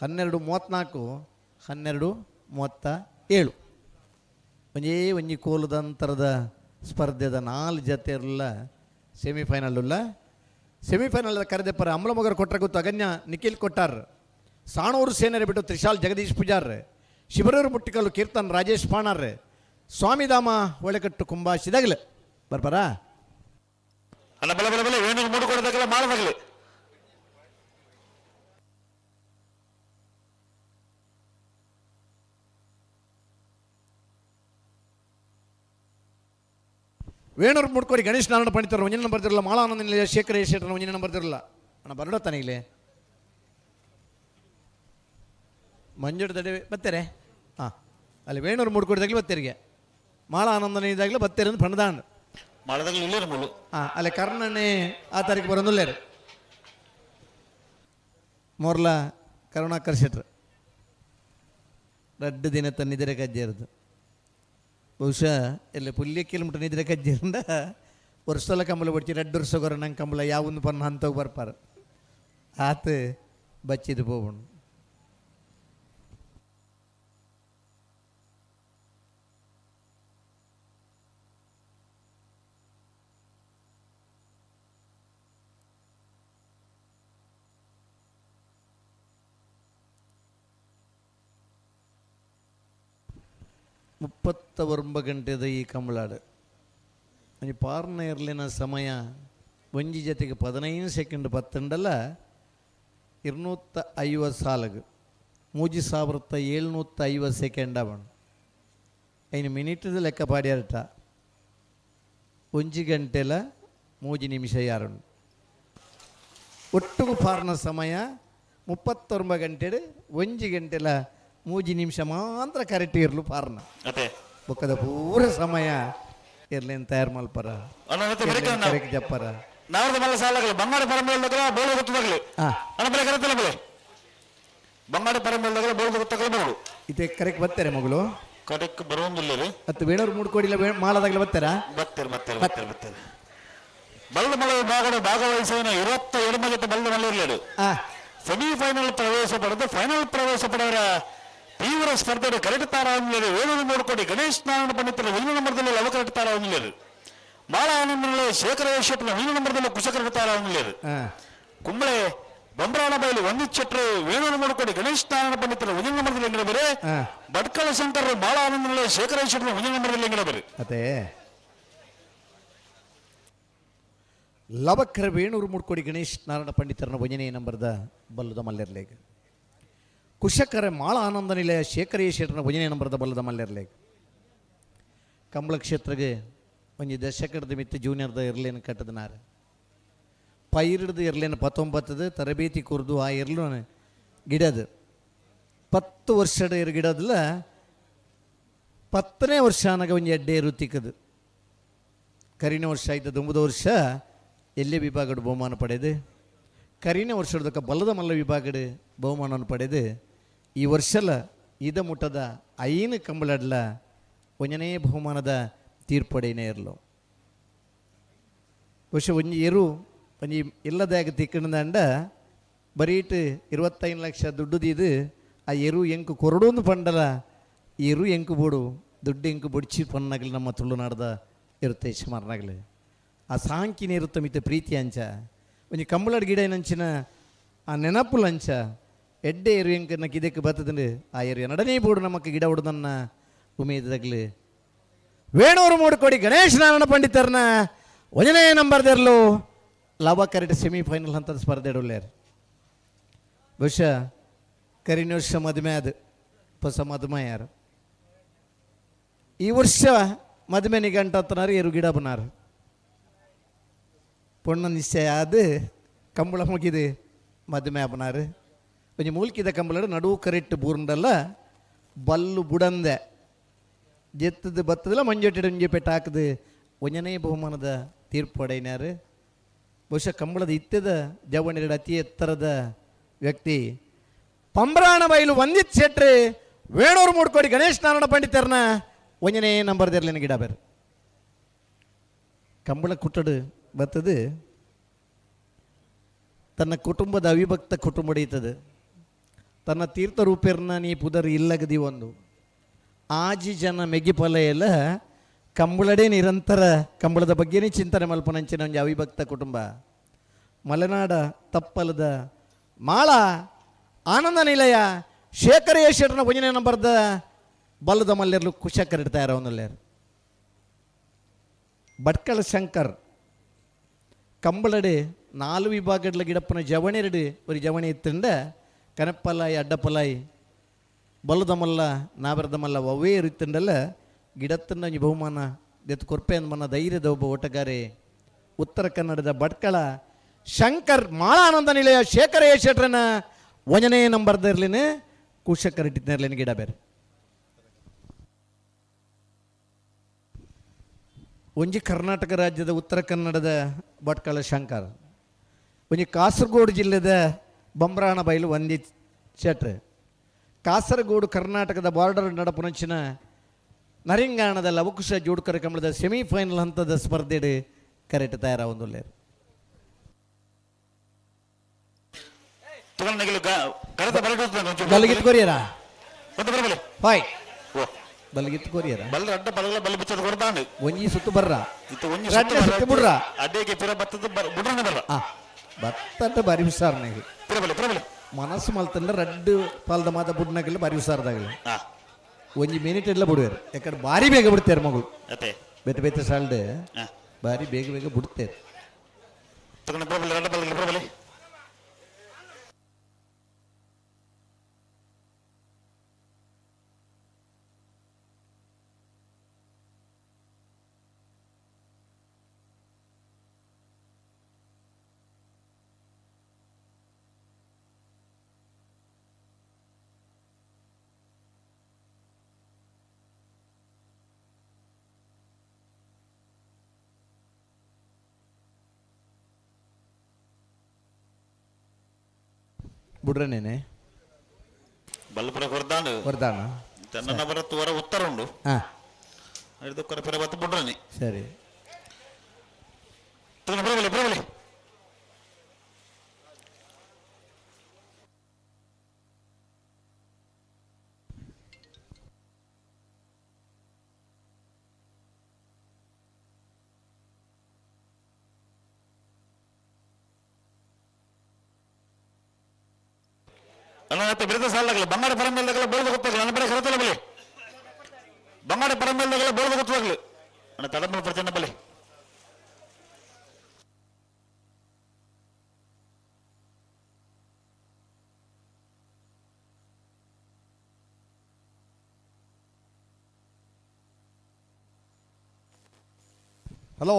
12:34 12:37 ಒಂಜೇ ಒಂಜಿ ಕೋಲದಂತರದ ಸ್ಪರ್ಧೆದ 4 ಜೊತೆ ಇರಲಿಲ್ಲ ಸೆಮಿಫೈನಲ್ ಉಲ್ಲ. ಸೆಮಿಫೈನಲ್ ಕರೆದೆಪ್ಪರ ಅಂಬ್ಲಮೊಗರು ಕೊಟ್ರಗುತ್ತು ಅಗನ್ಯ ನಿಖಿಲ್ ಕೊಟ್ಟಾರ್, ಸಾಣೂರು ಸೇನರೆ ಬಿಟ್ಟು ತ್ರಿಶಾಲ್ ಜಗದೀಶ್ ಪೂಜಾರ್, ಶಿಬರೂರು ಮುಟ್ಟಿಕಲ್ಲು ಕೀರ್ತನ್ ರಾಜೇಶ್ ಪಾಣಾರ್, ಸ್ವಾಮಿಧಾಮ ಒಳೆಕಟ್ಟು ಕುಂಬಾಶಿದಾಗಲೆ ಬರ್ಬಾರಾ? ಅಲ್ಲ ಬಲ ಬಲ ಬಲ ಏನು ಮೂಡು ಮಾಡದಾಗಲಿ. ವೇಣೂರು ಮುಡ್ಕೋಡಿ ಗಣೇಶ್ ನಾರಾಯಣ ಪಂಡಿತರು ಒಂಜನೇ ನಂಬರ್ ತಿರಲ್ಲ. ಮಾಳಾನಂದ ನಿಲಯ ಶೇಖರ ಶೆಟ್ಟರ್ ಒಂಜನೇ ನಂಬರ್ ತಿರಲ್ಲ. ಅಣ್ಣ ಬರಡತ್ತಾನೆ ಇಲ್ಲಿ ಮಂಜುಡು ತಡೆ ಬತ್ತಾರೆ. ಹಾಂ ಅಲ್ಲಿ ವೇಣೂರು ಮುಡ್ಕೊಡಿದಾಗಲೇ ಬತ್ತೇರಿಗೆ ಮಾಳ ಆನಂದನ ಇದ್ದಾಗಲೇ ಬತ್ತೇರಿ ಅಂತ ಪಣದಾಂಡ್ ಮಾಳದಾಗಲಿ ಇಲ್ಲೇರು ಮುಳು. ಹಾಂ ಅಲ್ಲೇ ಕರ್ಣಣ್ಣೆ ಆ ತಾರೀಕು ಬರೋದಿಲ್ಲೇರು. ಮೋರ್ಲ ಕರುಣಾಕರ್ ಶೆಟ್ರು ರಡ್ಡು ದಿನ ತನ್ನಿದ್ರೆ ಕಜ್ಜೇರದು. ಬಹುಶಃ ಎಲ್ಲ ಪುಲ್ಯ ಕಿಲೋಮೀಟರ್ ನಿದ್ರೆ ಕಜ್ಜೇರಿಂದ ವರ್ಷಲ ಕಂಬಳ ಬಡ್ಚಿ ರಡ್ಡು ವರ್ಷ ಗೊರ ನಂಗೆ ಕಂಬಳ ಯಾವೊಂದು ಪನ್ನ ಹಂತೋಗಿ ಬರ್ಪಾರ ಆತ ಬಚ್ಚಿದು ಹೋಗೋಣ. 39 ಗಂಟೆದ ಈ ಕಂಬಳಾಡು ಒಂಜಿ ಪಾರ್ನ ಇರ್ಲಿನ ಸಮಯ ಒಂಜಿ ಜೊತೆಗೆ 15 ಸೆಕೆಂಡ್ ಪತ್ತಂಡಲ್ಲ 250 ಸಾಲಗು 3750 ಸೆಕೆಂಡ್ ಅವನು ಐನು ಮಿನಿಟ್ದ ಲೆಕ್ಕ ಪಾಡ್ಯಾರಟ ಒಂಜಿ ಗಂಟೆಲ 3 ನಿಮಿಷ ಯಾರುಂಡು. ಒಟ್ಟುಗು ಪಾರ್ನ ಸಮಯ 39 ಗಂಟೆಡು ಒಂಜಿ ಗಂಟೆಲ 3 ನಿಮಿಷ ಮಾತ್ರ ಕರೆಕ್ಟ್ ಇರ್ಲು ಪಾರ್ನ. ಅದೇ ಬೊಕ್ಕದ ಪೂರ ಸಮಯ ಇರ್ಲೇನು ತಯಾರು ಮಲ್ಪರ ಕರೆಕ್ಟ್ ಜಪ್ಪರ ನಾವ್ದು ಮಲ್ಲ ಸಾಲಗಳು ಬಂಗಾರ ಪರಂಪರೆ ಬೋಳು ಗೊತ್ತದಾಗಲಿ ಅಣ್ಣ ಬೆಲೆ ಕರೆತಲ್ಲ ಬೆಲೆ ಬಂಗಾರ ಪರಂಪರೆ ಬೋಳು ಗೊತ್ತಾಗಲಿ ಬೋಳು ಇದೆ ಕರೆಕ್ಟ್ ಬರ್ತಾರೆ ಮಗಳು ಕರೆಕ್ಟ್ ಬರೋಂದಿಲ್ಲ ರೀ. ಮತ್ತು ವೇಣೂರು ಮೂಡ್ಕೋಡಿಲ್ಲ ಮಾಳದಾಗಲೇ ಬರ್ತಾರಾ? ಬರ್ತಾರೆ ಬರ್ತಾರೆ ಬರ್ತಾರೆ ಬರ್ತಾರೆ. ಬಲ್ದ ಮಳೆ ಭಾಗದ ಭಾಗವಹಿಸುವ 22 ಜೊತೆ ಬಲ್ದ ಮಳೆ ಇರಲಿಲ್ಲ. ಸೆಮಿಫೈನಲ್ ಪ್ರವೇಶ ಪಡೆದು ಫೈನಲ್ ಪ್ರವೇಶ ಪಡೆಯವರ ತೀವ್ರ ಸ್ಪರ್ಧೆ ಕರೆಕ್ಟ್ ತಾರ ವೇಣೂರು ಮೂಡ್ಕೋಡಿ ಗಣೇಶ್ ನಾರಾಯಣ ಪಂಡಿತರ ಒಂದು ನಂಬರ್ದಲ್ಲಿ ಲವ ಕರೆಕ್ಟ್ ತಾರ ಹೊಂದಲೇರು. ಮಾಳ ಆನಂದನಲ್ಲಿ ಶೇಖರ ಶೆಟ್ಟರ ಒಂದು ನಂಬರ್ದಲ್ಲಿ ಕುಶ ಕರೆಕ್ಟ್ ತಾರ ಹೊಂದಲೇರು. ಕುಂಬಳೆ ಬೊಂಬರಾಣ ಬಯಲು ವಂದಿತ್ ಶೆಟ್ಟರು ವೇಣೂರು ಮೂಡ್ಕೋಡಿ ಗಣೇಶ್ ನಾರಾಯಣ ಪಂಡಿತರ ಒಂದು ನಂಬರ್ದಲ್ಲಿ ಎಂಗಡ ಬೇರೆ. ಭಟ್ಕಳ ಶಂಕರರು ಮಾಳ ಆನಂದನಲ್ಲಿ ಶೇಖರ ಶೆಟ್ಟರ ಒಂದು ನಂಬರ್ದಲ್ಲಿ ಎಂಗಡ ಬೇರೆ. ಅದೇ ಲವಕರ ವೇಣೂರು ಮೂಡ್ಕೋಡಿ ಗಣೇಶ್ ನಾರಾಯಣ ಪಂಡಿತರನ ಒಂಜನೇ ನಂಬರ್ದ ಬಲ್ಲದ ಮಲ್ಲೆರ್ಲೇಗ್. ಕುಶಕರ ಮಾಳ ಆನಂದ ನಿಲಯ ಶೇಖರ ಶೆಟ್ಟರನ ಒಂಜನೇ ನಂಬರ್ದ ಬಲ್ಲದ ಮಲ್ಲೆರ್ಲೇಗ್. ಕಂಬಳ ಕ್ಷೇತ್ರಗೆ ಒಂಜಿ ದಶಕದ ಮಿತ್ತ ಜೂನಿಯರ್ದ ಇರ್ಲೇನು ಕಟ್ಟದನಾರ ಪೈರಿಡ್ದು ಇರ್ಲೇನು 19 ತರಬೇತಿ ಕುರ್ದು ಆ ಇರ್ಲು ಗಿಡದು 10 ವರ್ಷದ ಇರು ಗಿಡದಲ್ಲ 10ನೇ ವರ್ಷ ಅನಗ ಒಂಜಿ ಎಡ್ಡೆ ಇರು ತಿಕ್ಕದು. ಕರಿನ ವರ್ಷ ಆಯ್ತು 9 ವರ್ಷ ಎಲ್ಲೇ ವಿಭಾಗಡು ಬಹುಮಾನ ಪಡೆದು ಕರಿನ ವರ್ಷದಕ್ಕ ಬಲ್ಲದ ಮಲ್ಲ ವಿಭಾಗಡು ಬಹುಮಾನವನ್ನು ಪಡೆದು ಈ ವರ್ಷಲ ಇದ ಮುಟ್ಟದ 5 ಕಂಬಳಡ್ಲ ಒಂಜನೇ ಬಹುಮಾನದ ತೀರ್ಪಡೆಯೇ ಇರಲು. ಬಹುಶಃ ಒಂಜಿ ಎರು ಒಂಜಿ ಇಲ್ಲದಾಗ ತಿಕ್ಕಣದಂಡ ಬರೀಟ್ 25 ಲಕ್ಷ ದುಡ್ಡು ದೀದು ಆ ಎರು ಎಂಕು ಕೊರಡೊಂದು ಪಂಡಲ ಎರು ಎಂಕು ಬೋಡು ದುಡ್ಡು ಎಂಕು ಬೊಡ್ಚಿ ಪನ್ನಗಲಿ ನಮ್ಮ ತುಳುನಾಡ್ದ ಇರುತ್ತೆ ಸುಮಾರ್ನಾಗಲಿ ಆ ಸಾಂಕಿನ ಇರುತ್ತೆ ಮಿತ್ತ ಪ್ರೀತಿ ಅಂಚ ಒಂಜಿ ಕಂಬಳಡ್ ಗಿಡ ನಂಚಿನ ಆ ನೆನಪುಲಂಚ ಎಡ್ಡೆ ಎರು ಎಂಕು ನಕ್ ಇದಕ್ಕೆ ಬರ್ತದಂಡು ಆ ಎರು ಎರಡನೇ ಬೋಡು ನಮಕ್ ಗಿಡ ಹೊಡೆದನ್ನ ಉಮೇದಗ್ಲಿ. ವೇಣೂರು ಮೂಡ್ಕೋಡಿ ಗಣೇಶ್ ನಾರಾಯಣ ಪಂಡಿತರನ್ನ ಒಂದನೇ ನಂಬರ್ದೆರ್ಲು ಲವ ಕರೆಕ್ಟ್ ಸೆಮಿಫೈನಲ್ ಹಂತದ ಸ್ಪರ್ಧೆ ಇಡೋಲ್ಯಾರ. ಬಹುಶಃ ಕರಿನ ವರ್ಷ ಮದುವೆ ಅದು ಹೊಸ ಮದುವೆ ಯಾರು ಈ ವರ್ಷ ಮದುವೆ ನಿಘಂಟತ್ತನಾರು ಎರು ಗಿಡ ಬನಾರು ಪೊಣ್ಣ ನಿಶ್ಚಯ ಅದು ಕಂಬಳ ಮುಗಿದು ಮದುವೆ ಆಪನಾರು. ಒಂಜಿ ಮೂಲ್ಕಿದ ಕಂಬಳ ನಡುವು ಕರೆಕ್ಟ್ ಬೂರ್ಂಡಲ್ಲ ಬಲ್ಲು ಬುಡಂದೆ ಜೆತ್ತದು ಬತ್ತದಲ್ಲ ಮಂಜೊಟ್ಟಿಡ ಒಂಜಿ ಪೆಟ್ಟು ಹಾಕದು ಒಂಜನೇ ಬಹುಮಾನದ ತೀರ್ಪು ಪಡೆಯಿನಾರು. ಬಹುಶಃ ಕಂಬಳದ ಇತ್ತದ ಜವಣಿರಡು ಅತಿ ಎತ್ತರದ ವ್ಯಕ್ತಿ ಪಂಬ್ರಾಣ ಬೈಲು ವಂದಿತ್ ಶೆಟ್ರಿ ವೇಣೂರು ಮೂಡ್ಕೋಡಿ ಗಣೇಶ್ ನಾರಾಯಣ ಪಂಡಿತರನ್ನ ಒಂಜನೇ ನಂಬರ್ದಿರ್ಲಿನ ಗಿಡ ಬೇರೆ. ಕಂಬಳ ಕುಟ್ಟಡು ಬತ್ತದು ತನ್ನ ಕುಟುಂಬದ ಅವಿಭಕ್ತ ಕುಟುಂಬ ಇತ್ತದು ತನ್ನ ತೀರ್ಥರೂಪೇರ್ನ ನೀ ಪುದರ್ ಇಲ್ಲಗದಿ ಒಂದು ಆಜಿ ಜನ ಮೆಗಿಪಲ ಎಲ್ಲ ಕಂಬಳಡೇ ನಿರಂತರ ಕಂಬಳದ ಬಗ್ಗೆನೇ ಚಿಂತನೆ ಮಲ್ಪನಂಚಿನ ಒಂಜಿ ಅವಿಭಕ್ತ ಕುಟುಂಬ. ಮಲೆನಾಡ ತಪ್ಪಲದ ಮಾಳ ಆನಂದ ನಿಲಯ ಶೇಖರ ಶೆಟ್ಟರ್ನ ಒಂಜನೇ ನಂಬರ್ದ ಬಲ್ಲದ ಮಲ್ಲೆರ್ಲು ಕುಶಕರ್ ಇಡ್ತಾ ಅವನಲ್ಲೇರು. ಭಟ್ಕಳ ಶಂಕರ್ ಕಂಬಳಡೆ 4 ವಿಭಾಗಡ್ಲ ಗಿಡಪ್ಪನ ಜವಣಿರಡು ഒരു ಜವಣಿ ಇತ್ತಂಡ ಕನಪ್ಪಲಾಯಿ ಅಡ್ಡಪ್ಪಲಾಯಿ ಬಲ್ಲದ ಮಲ್ಲ ನಾಬರದ ಮಲ್ಲ ಒವ್ವೇ ಇರುತ್ತಂಡಲ್ಲ ಗಿಡತ್ತಂಡ ಒಂಜಿ ಬಹುಮಾನ ದೆತ್ತು ಕೊರ್ಪೆ ಮನ್ನ ಧೈರ್ಯದ ಒಬ್ಬ ಓಟಗಾರೆ ಉತ್ತರ ಕನ್ನಡದ ಭಟ್ಕಳ ಶಂಕರ್ ಮಾಳಾನಂದ ನಿಲಯ ಶೇಖರ ಎ ಶೆಟ್ರನ ಒಂಜನೇ ನಂಬರ್ದಿರ್ಲಿನ ಕುಶಕರ್ ಇಟ್ಟಿದ್ದಿರ್ಲಿನ ಗಿಡ ಬೇರೆ. ಒಂಜಿ ಕರ್ನಾಟಕ ರಾಜ್ಯದ ಉತ್ತರ ಕನ್ನಡದ ಭಟ್ಕಳ ಶಂಕರ್, ಒಂಜಿ ಕಾಸರಗೋಡು ಜಿಲ್ಲೆದ ಬೊಮ್ರಾಣ ಬೈಲು ಒಂದಿ ಶೆಟ್ರ್, ಕಾಸರಗೋಡು ಕರ್ನಾಟಕದ ಬಾರ್ಡರ್ ನಡಪುನಂಚಿನ ನರಿಂಗಾಣದ ಲವಕುಶ ಜೋಡ್ಕರ ಕಂಬಳದ ಸೆಮಿಫೈನಲ್ ಹಂತದ ಸ್ಪರ್ಧೆಡ್ ಕರೆಕ್ಟ್ ತಯಾರಾವೊಂದುಲ್ಲೇರು. ಬಲಗಿತ್ ಕೊರಿಯರ ಹಾಯ್ ಬಲಗಿತ್ ಕೊರಿಯರ ಬಲ್ಲ ಅಡ್ಡ ಬಲಗಲ ಬಲ ಬಿಚ್ಚದ ಕೊಡ್ದಾಂಡು ಒಂಜಿ ಸುತ್ತು ಬರ್ರ ಇತ್ತು ಒಂಜಿ ರಡ್ಡ ಸುತ್ತು ಬುಡ್ರ ಅಡ್ಡೆಗೆ ಪಿರ ಬತ್ತದ ಬುಡ್ರನೆ ಬರ್ರ ಬತ್ತಂತ ಬಾರಿ ಹುಷಾರ್ನಾಗಿ ಪಿರಬಲೆ ಪಿರಬಲೆ ಮನಸ್ಸು ಮಲ್ತಂಡ ರಡ್ಡು ಪಾಲ್ದ ಮಾತ ಬುಡ್ನಾಗಲ್ಲ ಬಾರಿ ಹುಷಾರ್ದಾಗಲ್ಲ. ಒಂಜಿ ಮಿನಿಟ್ ಎಲ್ಲ ಬಿಡುವೇರು, ಯಾಕಂದ್ರೆ ಭಾರಿ ಬೇಗ ಬಿಡ್ತಾರೆ ಮಗಳು. ಅತ್ತೆ ಬೇತೆ ಬೇತೆ ಸಾಲ್ಡ್ ಭಾರಿ ಬೇಗ ಬೇಗ ಬಿಡ್ತೇವೆ. ತಗೊಂಡು ಪಿರಬಲೆ ರಡ್ಡ ಬಲಗಲ ಪಿರಬಲೆ. ಬುಡ್ರನೇನೆ ಬಲ್ಲಪುರ ಕೊರ್ದಾಂಡು ಕೊರ್ದಾಣ ತನ್ನ ಬರತ್ತು ವರ ಉತ್ತರ ಉಂಡು ಹಿಡಿದು ಕೊರ ಪಿರ ಬತ್ತ ಬುಡ್ರನೆ. ಸರಿ ತಗೊಂಡು ಪಿರಬಲೆ ಪಿರಬಲೆ. ಅಣ್ಣ ಮತ್ತೆ ಬಿಡದ ಸಾಲಾಗಲ್ಲ ಬಂಗಾರ ಪರಮೇಲ್ದಾಗಲ್ಲ ಬೋಳ್ದ ಗೊತ್ತಾಗಲ್ಲ ನನ್ನ ಬರೀ ಕರತಲ್ಲ ಬಲಿ ಬಂಗಾರ ಪರಮೇಲ್ದಾಗಲ್ಲ ಬೋಳ್ದ ಗೊತ್ತಾಗಲು ಅಣ್ಣ ತಡಮಲ್ ಪ್ರಚಂಡ ಬಲಿ. ಹಲೋ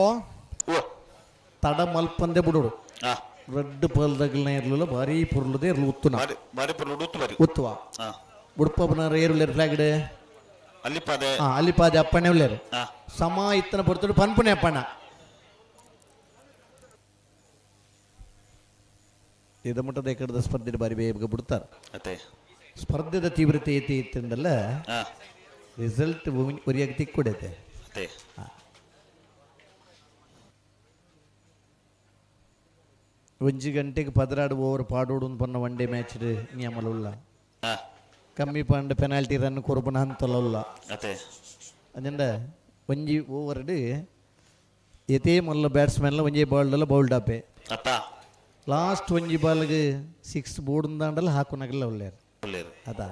ತಡ ಮಲ್ಪಂದೆ ಬಿಡೋಡು ರೆಡ್ ಪಲ್ದಗಲ್ನ ಇರಲಿಲ್ಲ ಭಾರಿ ಪುರ್ಲದೆ ಇರ್ಲು ಉತ್ತುನ ಬಾರಿ ಪುರ್ಲು ಉತ್ತು ಬಾರಿ ಉತ್ತುವ ಬುಡ್ಪಬನ ಏರುಲೇರು ಫ್ಲಾಗ್ಡ್ ಅಲ್ಲಿಪಾದೆ ಅಲ್ಲಿಪಾದೆ ಅಪ್ಪಣೆ ಉಳ್ಳೇರು ಸಮ ಇತ್ತನ ಪೊರ್ತುಡು ಪನ್ಪುನೆ ಅಪ್ಪಣ್ಣ ಇದ ಮಟ್ಟದ ಎಕಡದ ಸ್ಪರ್ಧೆ ಬಾರಿ ಬೇಗ ಬಿಡ್ತಾರೆ. ಅತ್ತೆ ಸ್ಪರ್ಧೆದ ತೀವ್ರತೆ ಐತಿ ಇತ್ತಂದಲ್ಲ ರಿಸಲ್ಟ್ ಒರಿಯಾಗಿ ತಿಕ್ಕೊಡೈತೆ. ಅತ್ತೆ ಒಂಜಿ ಗಂಟೆಗೆ 12 ಓವರ್ ಪಾಡೋಡು ಪನ್ನ ಒನ್ ಡೇ ಮ್ಯಾಚ್ ನಿಯಮಲ ಕಮ್ಮಿ ಪಂಡ ಪೆನಾಲ್ಟಿ ರನ್ ಕೊರಪುನ ಹಂತಲಲ್ಲ. ಅದರಿಂದ ಒಂಜಿ ಓವರ್ ಏತೇ ಮಲ್ಲ ಬ್ಯಾಟ್ಸ್ಮನ್ ಒಂಜಿ ಬಾಲ್ಡಲ್ಲ ಬೌಲ್ಡ್ ಆಪೆ ಲಾಸ್ಟ್ ಒಂಜಿ ಬಾಲ್ಗೆ 6 ಬೋರ್ಡ್ ದಾಂಡಲ್ಲ ಹಾಕುನಾಗಲ್ಲ ಒಳ್ಳೆಯರು ಅದಾ.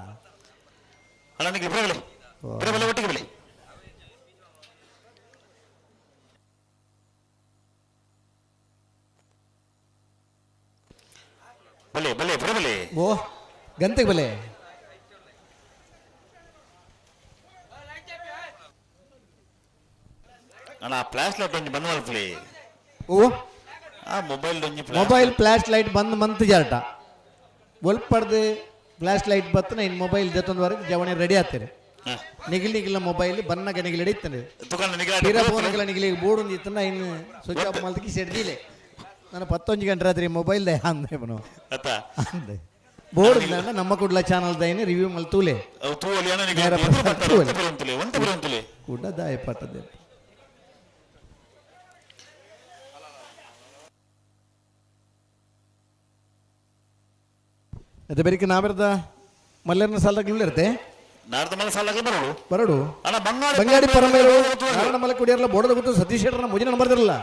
ಬಲೆ ಬಲೆ ಬಲೆ ಓ ಗಂತೆಗೆ ಬಲೆ ಅಣ್ಣ ಫ್ಲಾಶ್ ಲೈಟ್ ಒಂಜಿ ಬಂದ್ ಮಲ್ಪಲಿ. ಓ ಆ ಮೊಬೈಲ್ ಒಂಜಿ ಮೊಬೈಲ್ ಫ್ಲಾಶ್ ಲೈಟ್ ಬಂದ್ ಮಂತ್ ಜಾರಟ ಒಲ್ಪಡ್ದು ಫ್ಲಾಶ್ ಲೈಟ್ ಬತ್ತನ ಇನ್ನು ಮೊಬೈಲ್ ಜೊತೊಂದು ಜವಣಿ ರೆಡಿ ಆಗ್ತಾರೆ. ನಿಗಿಲ್ ನಿಗಿಲ ಮೊಬೈಲ್ ಬನ್ನಗ ನಿಗಿಲ್ ಹಿಡಿತಾನೆ ತೀರಾ ಫೋನ್ಗಳ ನಿಗಿಲಿ ಬೋರ್ಡ್ ಒಂದು ಇತ್ತನ ಇನ್ನು ಸ್ವಿಚ್ ಆಫ್ ಮಲ್ತಕ್ಕೆ ಸೆಡ್ದಿಲೆ ನಾನು 11 ಗಂಟೆ ರಾತ್ರಿ ಮೊಬೈಲ್ they ಅಂದೆ ಇವನು ಅಂದೆ ಬೋರ್ಡ್ ನಮ್ಮ ಕುಡ್ಲ ಚಾನಲ್ ದೈನ ರಿವ್ಯೂ ಮಲ್ತೂಲೆ ಕೂಡ ದಾಯ ಪಟ್ಟದೆ. ಅದೇ ಬೇರೆ ನಾವೆರ್ದ ಮಲ್ಲೇರ್ನ ಸಾಲದಾಗಲೂ ಇರುತ್ತೆ ಬರಡು ಬಂಗಾಡಿ ಪರಮೇರು ನಾರಾಯಣ ಮಲ್ಲ ಕುಡಿಯರ್ಲ ಬೋರ್ಡ್ ಗೊತ್ತು ಸತೀಶ್ ಶೆಟ್ಟರ್ನ ಮುಜಿನ ಬರ್ದಿರಲ್ಲ.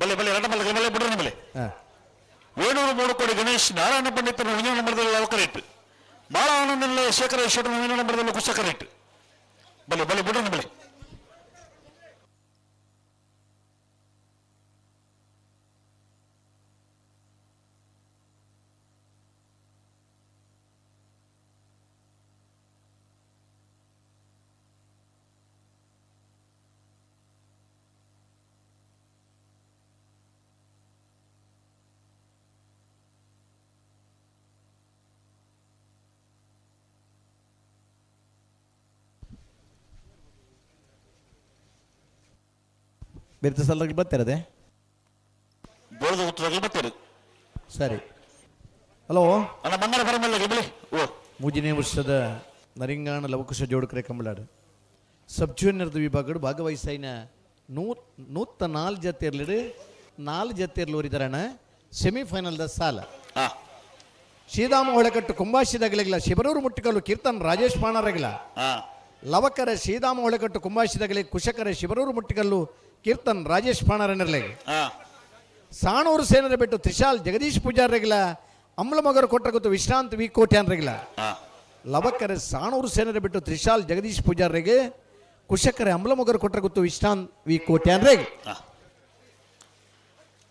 ಬಲೆ ಬಲೆ ರಡ ಬಲೆ ಬಲೆ ಬಿಡ್ರಿ ಬಲೆ ವೇಣೂರು ಮೂಡುಕೋಡಿ ಗಣೇಶ್ ನಾರಾಯಣ ಪಂಡಿತನ ವಿಜ್ಞಾನ ನಂಬರ್ದಲ್ಲಿ ಅವಕರೇಟ್ ಬಾಳ ಆನಂದಲ್ಲ ಶೇಖರ ಶೆಟ್ಟರ್ ವಿಜ್ಞಾನ ನಂಬರ್ದಲ್ಲಿ ಕುಶಕರೇಟ್ ಬಲೆ ಬಲೆ ಬಿಡ್ರಿ ಬಲೆ. ಬೇರೆ ಸಲ ಬರ್ತಿರದೆ ಬೋಳದ ಉತ್ತರದಲ್ಲಿ ಬರ್ತೀರಿ. ಸರಿ. ಹಲೋ ಅಣ್ಣ ಬಂಗಾರ ಬರಮಲ್ಲ ಬಿಳಿ. ಓ ಮೂಜನೇ ವರ್ಷದ ನರಿಂಗಾಣ ಲವಕುಶ ಜೋಡುಕರೆ ಕಂಬಳಾಡು ಸಬ್ ಜೂನಿಯರ್ದ ವಿಭಾಗಡು ಭಾಗವಹಿಸೈನ 104 ಜತೆರ್ಲಿಡು 4 ಜತೆರ್ಲು ಓರಿದರಣ ಸೆಮಿಫೈನಲ್ದ ಸಾಲ. ಶ್ರೀರಾಮ ಹೊಳೆಕಟ್ಟು ಕುಂಬಾಶಿದಗಲಿಲ್ಲ, ಶಿಬರೂರು ಮುಟ್ಟಿಕಲ್ಲು ಕೀರ್ತನ್ ರಾಜೇಶ್ ಪಾಣರಗಿಲ್ಲ. ಲವಕರ ಶ್ರೀರಾಮ ಹೊಳೆಕಟ್ಟು ಕುಂಬಾಶಿದಗಲಿ, ಕುಶಕರ ಶಿಬರೂರು ಮುಟ್ಟಿಕಲ್ಲು ಕೀರ್ತನ್ ರಾಜೇಶ್ ಪಾಣರನಿರಲಿ. ಸಾಣೂರು ಸೇನರ ಬಿಟ್ಟು ತ್ರಿಶಾಲ್ ಜಗದೀಶ್ ಪೂಜಾರಗಿಲ್ಲ, ಅಮ್ಲಮಗರು ಕೊಟ್ಟ ವಿಶ್ರಾಂತ್ ವಿ ಕೋಟ್ಯಾನ್ರಗಿಲ್ಲ. ಲವಕರೆ ಸಾಣೂರು ಸೇನರ ಬಿಟ್ಟು ತ್ರಿಶಾಲ್ ಜಗದೀಶ್ ಪೂಜಾರಿಗೆ, ಕುಶಕರೆ ಅಮ್ಲಮಗರು ಕೊಟ್ಟ ಗೊತ್ತು ವಿಶ್ರಾಂತ್ ವಿ ಕೋಟ್ಯಾನ್ರಿಗೆ.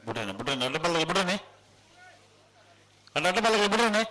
ಬಿಡ್ರಿ ಬಿಡ್ರಿ, ಅಡ್ಡ ಬಲ್ಲ ಬಿಡ್ರಿ, ಅಡ್ಡ ಬಲ್ಲ ಬಿಡ್ರಿ.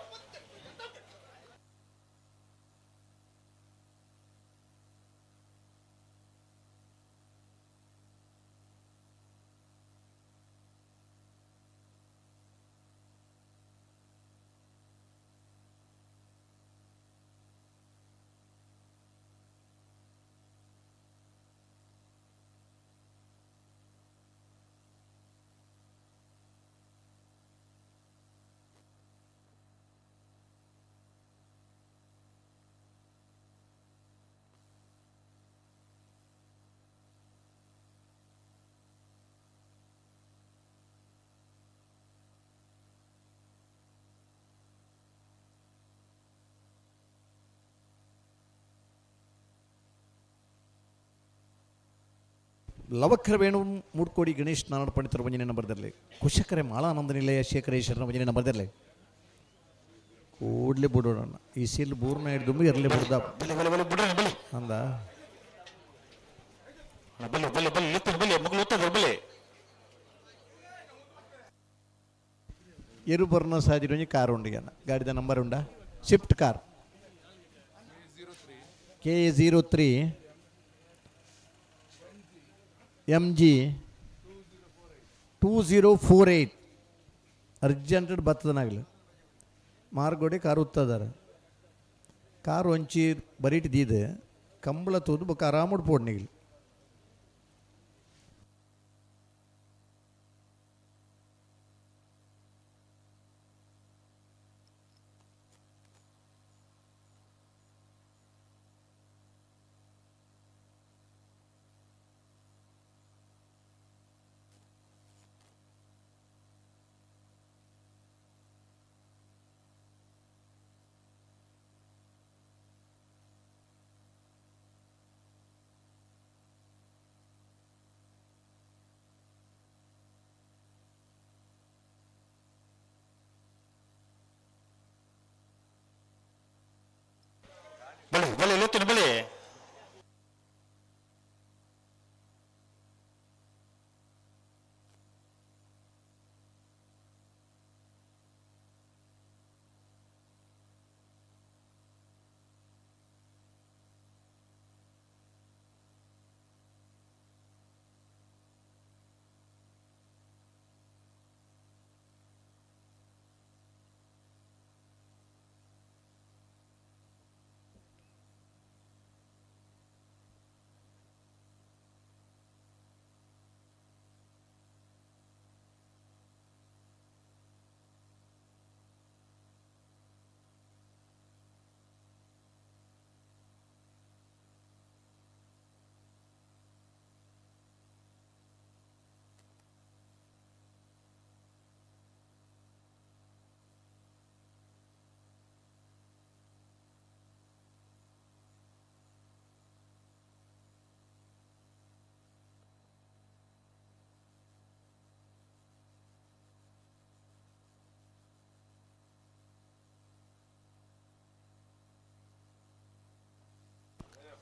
ಲವಕ್ರ ವೇಣು ಮೂಡ್ಕೋಡಿ ಗಣೇಶ್ ನಾರಾಯಣ ಪಂಡಿತರ ವಂಜನೆ ನಂಬರ್ದಿರಲಿ. ಕುಶಕರೆ ಮಾಳಾನಂದ ನಿಲಯ ಶೇಖರೇಶ್ವರನ ವಂಜನೆ ನಂಬರ್ದಿರಲಿ. ಕೂಡಲೇ ಬಿಡೋಣ ಈ ಸೀಲ್ ಬೂರ್ನ ಹಿಡಿದು ಇರಲಿ ಬಿಡ್ದ ಅಂದ. ಎರು ಬರ್ನ ಸಾಜಿರೊಂಜಿ ಕಾರ್ ಉಂಡು ಗಾಡಿದ ನಂಬರ್ ಉಂಡ Swift car K03 MG 2048 urgent ಬತ್ತದನಾಗಲಿ ಮಾರ್ಗೋಡಿ car ಉತ್ತದಾರ ಕಾರು ಒಂಚಿ ಬರೀಟ್ ದೀದು ಕಂಬಳ ತೂದು ಬೊಕ್ಕ ಆರಾಮುಡ್ ಪೋಡ್ನಿಗಿಲ್. ಬಳಿ ಬಳಿ ಲೋತಿನ ಬಳಿ.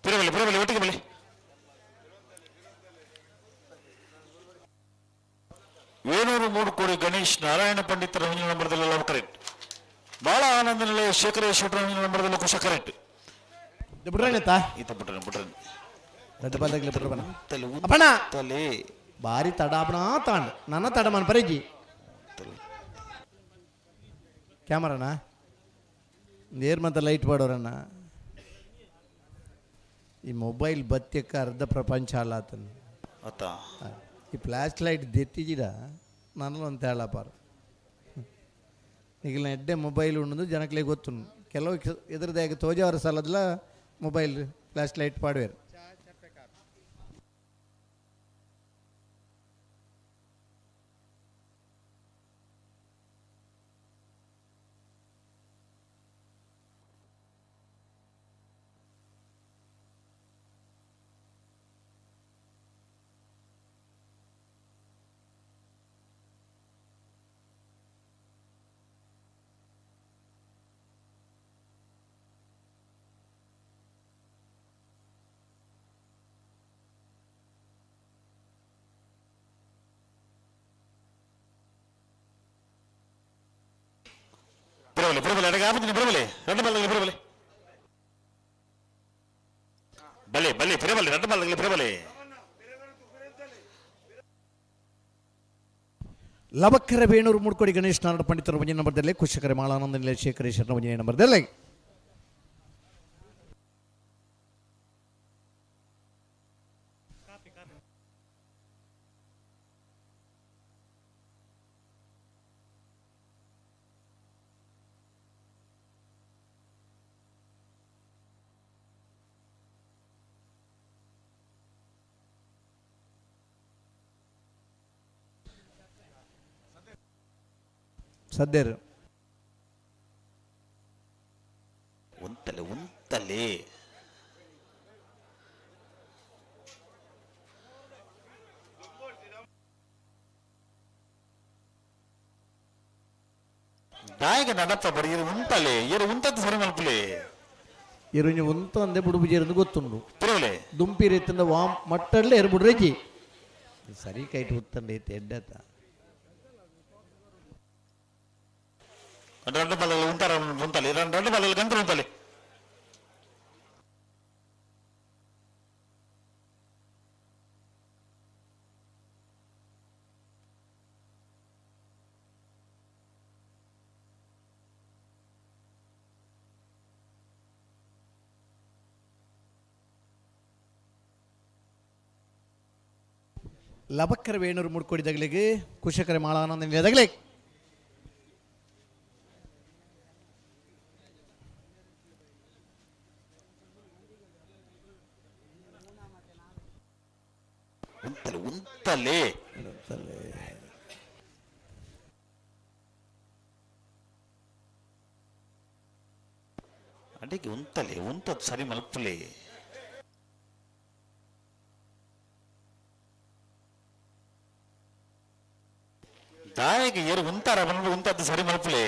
ಬರಬಲ್ಲಿ ಬರಬಲ್ಲಿ ಒಟ್ಟಿಗೆ ಬಲಿ. ವೇಣೂರು ಮೂಡುಕೋಡಿ ಗಣೇಶ್ ನಾರಾಯಣ ಪಂಡಿತರ ಹಿಂದಿನ ನಂಬರದಲ್ಲಿ ಲವ್ ಕರೆಕ್ಟ್. ಬಾಳ ಆನಂದ ನಿಲಯ ಶೇಖರೇಶ್ವರ ಹಿಂದಿನ ನಂಬರದಲ್ಲಿ ಕುಶ ಕರೆಕ್ಟ್. ಬಿಡ್ರಣ್ಣ ಈತ ಬಿಡ್ರಣ್ಣ ಬಿಡ್ರಣ್ಣ. ದೊಡ್ಡ ಬಲ್ದಾಗ್ಲಿ ಬಿಡ್ರಣ್ಣ. ಅಪ್ಪಣ್ಣ ಬಾರಿ ತಡಾಪಣ ತಾಂಡ್ ನನ್ನ ತಡ ಮನ್ ಪರೇಜಿ ಕ್ಯಾಮರಾನ ನೇರ್ ಮತ್ತೆ ಲೈಟ್ ಮಾಡೋರಣ್ಣ. ಈ ಮೊಬೈಲ್ ಬತ್ತಿಯಕ್ಕ ಅರ್ಧ ಪ್ರಪಂಚ ಅಲ್ಲ ಆತನ. ಆತ. ಈ ಫ್ಲ್ಯಾಶ್ ಲೈಟ್ ದೆತ್ತಿಜಿಡ ನನಲೊಂದು ಹೇಳಪಾರು. ಈಗಿನ ಎಡ್ಡೆ ಮೊಬೈಲ್ ಉಂಡು ಜನಕ್ಲೆ ಗೊತ್ತುಂಡು. ಕೆಲವು ಎದುರುದಾಗ ತೋಜಾವರ ಸಲದ್ಲ ಮೊಬೈಲ್ ಫ್ಲ್ಯಾಶ್ ಲೈಟ್ ಪಾಡುವೆರು. ಬಿರಬಲೆ ಬಿರಬಲೆ ಅಡಗ ಆಪುಜಿ ಬಿರಬಲೆ రెండు ಬಲ್ಲಗೆ ಬಿರಬಲೆ ಬಲೆ ಬಲೆ ಬಿರಬಲೆ రెండు ಬಲ್ಲಗೆ ಬಿರಬಲೆ. ಲಬಕ್ಕರ ವೇಣೂರು ಮೂಡ್ಕೋಡಿ ಗಣೇಶ್ ನಾರಾಯಣ ಪಂಡಿತರ ಒಂಜಿ ನಂಬರ್ದಲ್ಲಿ, ಕುಶಕರೆ ಮಾಳಾನಂದ ನಿಲಯ ಶೇಖರೇಶ್ವರನ ಒಂಜಿ ನಂಬರ್ದಲ್ಲಿ. ಸದ್ಯರು ಉಂತಲೆ ಉಂತಲೆ ದಾಯಕ ನಡಪ್ಪ ಬಡಿ ಇರು ಉಂತಲೆ ಇರು ಉಂತದ್ದು ಸರಿ ಮಲ್ಪುಲೆ. ಇರುಂಜಿ ಉಂತ ಅಂದೆ ಬುಡುಬುಜಿ ಗೊತ್ತುಂಡು. ತಿರುವಲೆ ದುಂಪಿರೆತ್ತಂದ ವಾಮ್ ಮಟ್ಟಡ್ಲೆ ಎರು ಬುಡ್ರೆಜಿ ಸರಿ ಕೈಟ್ ಉತ್ತಂಡ ಐತೆ ಎಡ್ಡತ. రెండు బల్లలు ఉంటారు ఉంతాలి రెండు రెండు బల్లలు గంటలు ఉంతాలి. ಲಬಕ್ಕರ ವೇಣೂರು ಮುಡ್ಕೋಡಿ ದಗಲಿಗೆ, ಕುಶಕರೆ ಮಾಳಾನಂದ ನಿಲಯ ದಗಲಿಗೆ. ಉಂತಲೆ ಉಂತಲೆ ಅಡಿಗೆ ಉಂತಲೆ ಉಂತದ್ ಸರಿ ಮಲ್ಪುಲೆ. ದಾಯಗೆ ಏರು ಉಂತಾರ ಬಂದು ಉಂತದ್ದು ಸರಿ ಮಲ್ಪುಲೆ.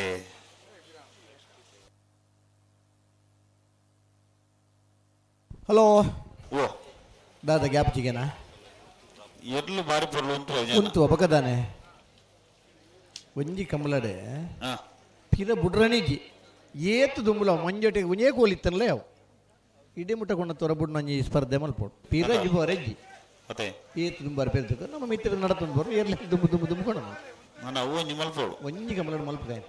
ಹಲೋ ಓ ದಾದ ಗ್ಯಾಪ್ ಜಿಗೆನಾ ಎರ್ಲು ಬಾರಿ ಪೊರ್ಲು ಉಂತು ಉಂತು ಅಪಕದಾನೆ ಒಂಜಿ ಕಮಲಡೆ ಪಿರ ಬುಡ್ರಣಿಜಿ ಏತು ದುಂಬುಲ ಮಂಜೊಟ್ಟಿಗೆ ಒಂಜೇ ಕೋಲಿತ್ತನ್ಲೇ ಅವು ಇಡೀ ಮುಟ್ಟ ಕೊಂಡ ತೊರ ಬುಡ್ನೊಂಜಿ ಸ್ಪರ್ಧೆ ಮಲ್ಪೋಡು ಪಿರ ಜಿಬೋರೆಜ್ಜಿ ಅದೇ ಏತು ದುಂಬಾರ ಪೇರ್ತಕ ನಮ್ಮ ಮಿತ್ರ ನಡತಂದು ಬರು ಎರ್ಲೆ ದುಂಬು ದುಂಬು ದುಂಬು ಕೊಂಡ ನಾನು ಅವು ಒಂಜಿ ಮಲ್ಪೋಡು ಒಂಜಿ ಕಮಲಡೆ ಮಲ್ಪದೆ.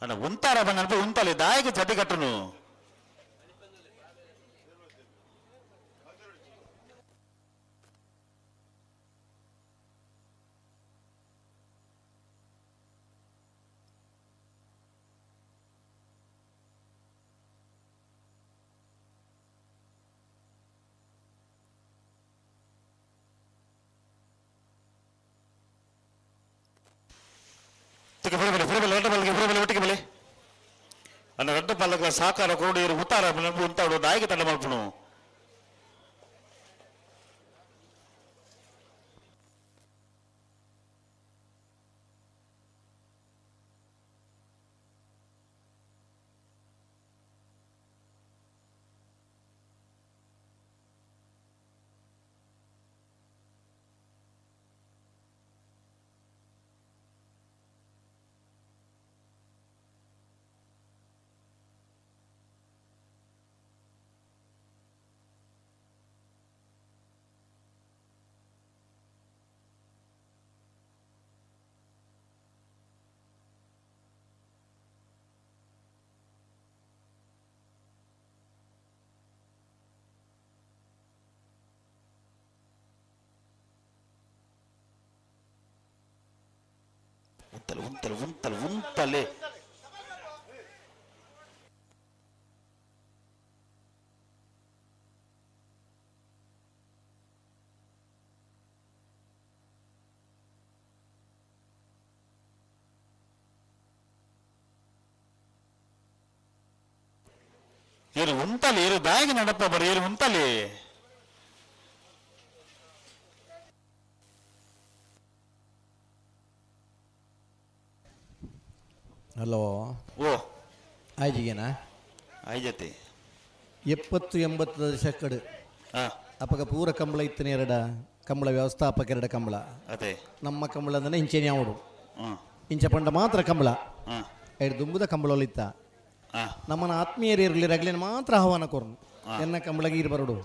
ಅಣ್ಣ ಉಂತಾರ ಬಂದ ಉಂತಲೆ ದಾಯಕ ಜಡ್ಡಿ ಕಟ್ಟನು. ಅಣ್ಣ ರಡ್ಡ ಪಲ್ಲಕ ಸಾಕಾರ ಕೋಡಿ ಉತ್ತಾರ ಉಂತಾಡು ದಾಯಕ ತಂಡ ಮಲ್ಪುನು. ಉಂತಲೆ ಉಂತಲೆ ಉಂತಲೆ ಉಂತಲೆ ಏರು ಉಂತಲೆ ಏರು ಬ್ಯಾಗ್ ನಡಪ ಬರ ಏರು ಉಂತಲೆ ಹಲೋ ಓ ಆಯ್ಜಿಗೇನಾ ಆಯ್ಜತೆ 70-80 ದಶಕಡು ಅಪಗ ಪೂರ ಕಂಬಳ ಇತ್ತನೆ ಎರಡ ಕಂಬಳ ವ್ಯವಸ್ಥಾಪಕ ಎರಡ ಕಂಬಳ ಅದೇ ನಮ್ಮ ಕಂಬಳ ಅಂದ್ರೆ ಇಂಚೇನೆ ಅವಡು ಇಂಚ ಪಂಡ ಮಾತ್ರ ಕಂಬಳ ಎರಡು ದುಂಬುದ ಕಂಬಳೊಲಿತ್ತ ನಮ್ಮನ ಆತ್ಮೀಯರು ಇರಲಿ ರಗ್ಲಿನ ಮಾತ್ರ ಆಹ್ವಾನ ಕೊರ್ನು ಎನ್ನ ಕಂಬಳಗೆ ಇರು ಬರಡು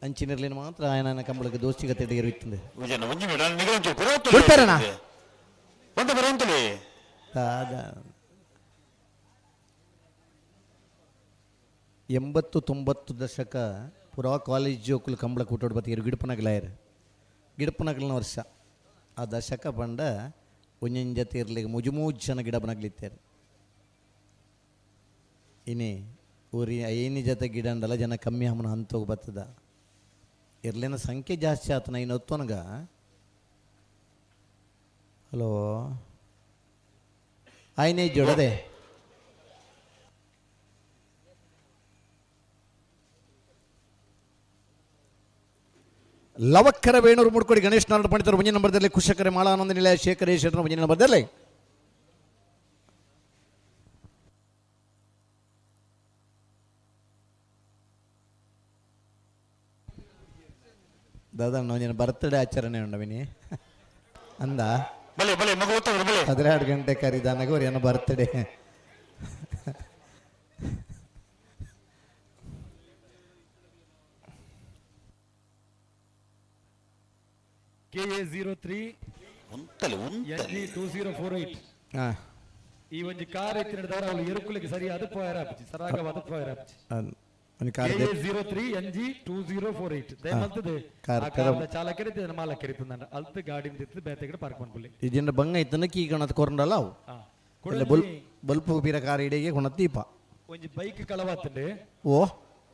ಅಂಚಿನಿರ್ಲಿನ ಮಾತ್ರ ಆಯನ ಕಂಬಳಗೆ ದೋಸ್ತಿಗತೆ ಇರುತ್ತದೆ ಬಿಡ್ತಾರಣ್ಣ? ಒಂದು ಬರುವಂತಲೇ ದಾದ 80-90 ದಶಕ ಪುರಾ ಕಾಲೇಜ್ ಜೋಕುಲು ಕಂಬಳ ಕೂಟೋಡು ಬತ್ತಿರು ಗಿಡಪನಗಲಾಯರು ಗಿಡಪನಗಲಿನ ವರ್ಷ ಆ ದಶಕ ಬಂಡ ಒಂಜೊಂಜತೆ ಇರಲಿಕ್ಕೆ ಮುಜುಮೂಜು ಜನ ಗಿಡಪನಗಲಿತ್ತಾರೆ ಇನಿ ಊರಿ ಐನಿ ಜೊತೆ ಗಿಡ ಅಂಡಲ್ಲ ಜನ ಕಮ್ಮಿ ಹಮ್ಮನ ಹಂತೋಗಿ ಬರ್ತದ ಇರ್ಲಿನ ಸಂಖ್ಯೆ ಜಾಸ್ತಿ ಆತನ ಇನ್ನು ಹೊತ್ತೊನಗ ಹಲೋ ಆಯ್ನೇ ಜೋಡದೆ ಲವಕ್ಕರ ವೇಣೂರು ಮುಡ್ಕೊಡಿ ಗಣೇಶ್ ನಾರಾಯಣ ಪಂಡಿತರು ಮುಂದಿನ ನಂಬರ್ದಲ್ಲಿ ಕುಶಕರೆ ಮಾಳಾನಂದ ನಿಲಯ ಶೇಖರೇಶ್ವರನ ಮುಂದಿನ ನಂಬರ್ದಲ್ಲಿ ದಾದಾ ಒಂಜಿನ ಬರ್ತ್ಡೇ ಆಚರಣೆ ಉಂಡವಿನಿ ಅಂದ ಬಲೆ ಬಲೆ ಮಗು ಓದ್ತವ್ರು ಬಲೆ 12 ಗಂಟೆ ಕರಿದಾನಾಗ ಅವ್ರು ಏನೋ ಬರ್ತ್ಡೇ KA03 ಉಂತಲೆ ಉಂತಲೆ NG2048 ಹಾಂ ಈ ಒಂಜಿ ಕಾರ್ ಎತ್ತಿನ ಅವಳು ಎರುಕುಲಿಗೆ ಸರಿಯಾದ ಫೈರ್ ಆಪುಜಿ ಸರಾಗವಾದ ಫೈರ್ ಆಪುಜಿ ಒಂದು ಕಾರ್ KA03 NG2048 ದಯಮಲ್ತದೆ ಕಾರ್ ಆ ಕಾರ್ದ ಚಾಲಕರಿದ್ದ ಮಾಲಕರಿತ್ತು ನಾನು ಅಲ್ತ್ ಗಾಡಿ ನಿಂತಿತ್ತು ಬೇತೆಗಡೆ ಪಾರ್ಕ್ ಮಾಡ್ಕೊಳ್ಳಿ ಇದನ್ನ ಬಂಗ ಇತ್ತನ ಕೀ ಗಣತ್ ಕೊರಂಡಲ್ಲ ಅವು ಇಲ್ಲ ಬಲ್ಪ್ ಬಲ್ಪ್ ಬೀರ ಕಾರ್ ಇಡೆಗೆ ಕೊಣ ದೀಪ ಒಂಜಿ ಬೈಕ್ ಕಳವಾತಂಡೆ ಓ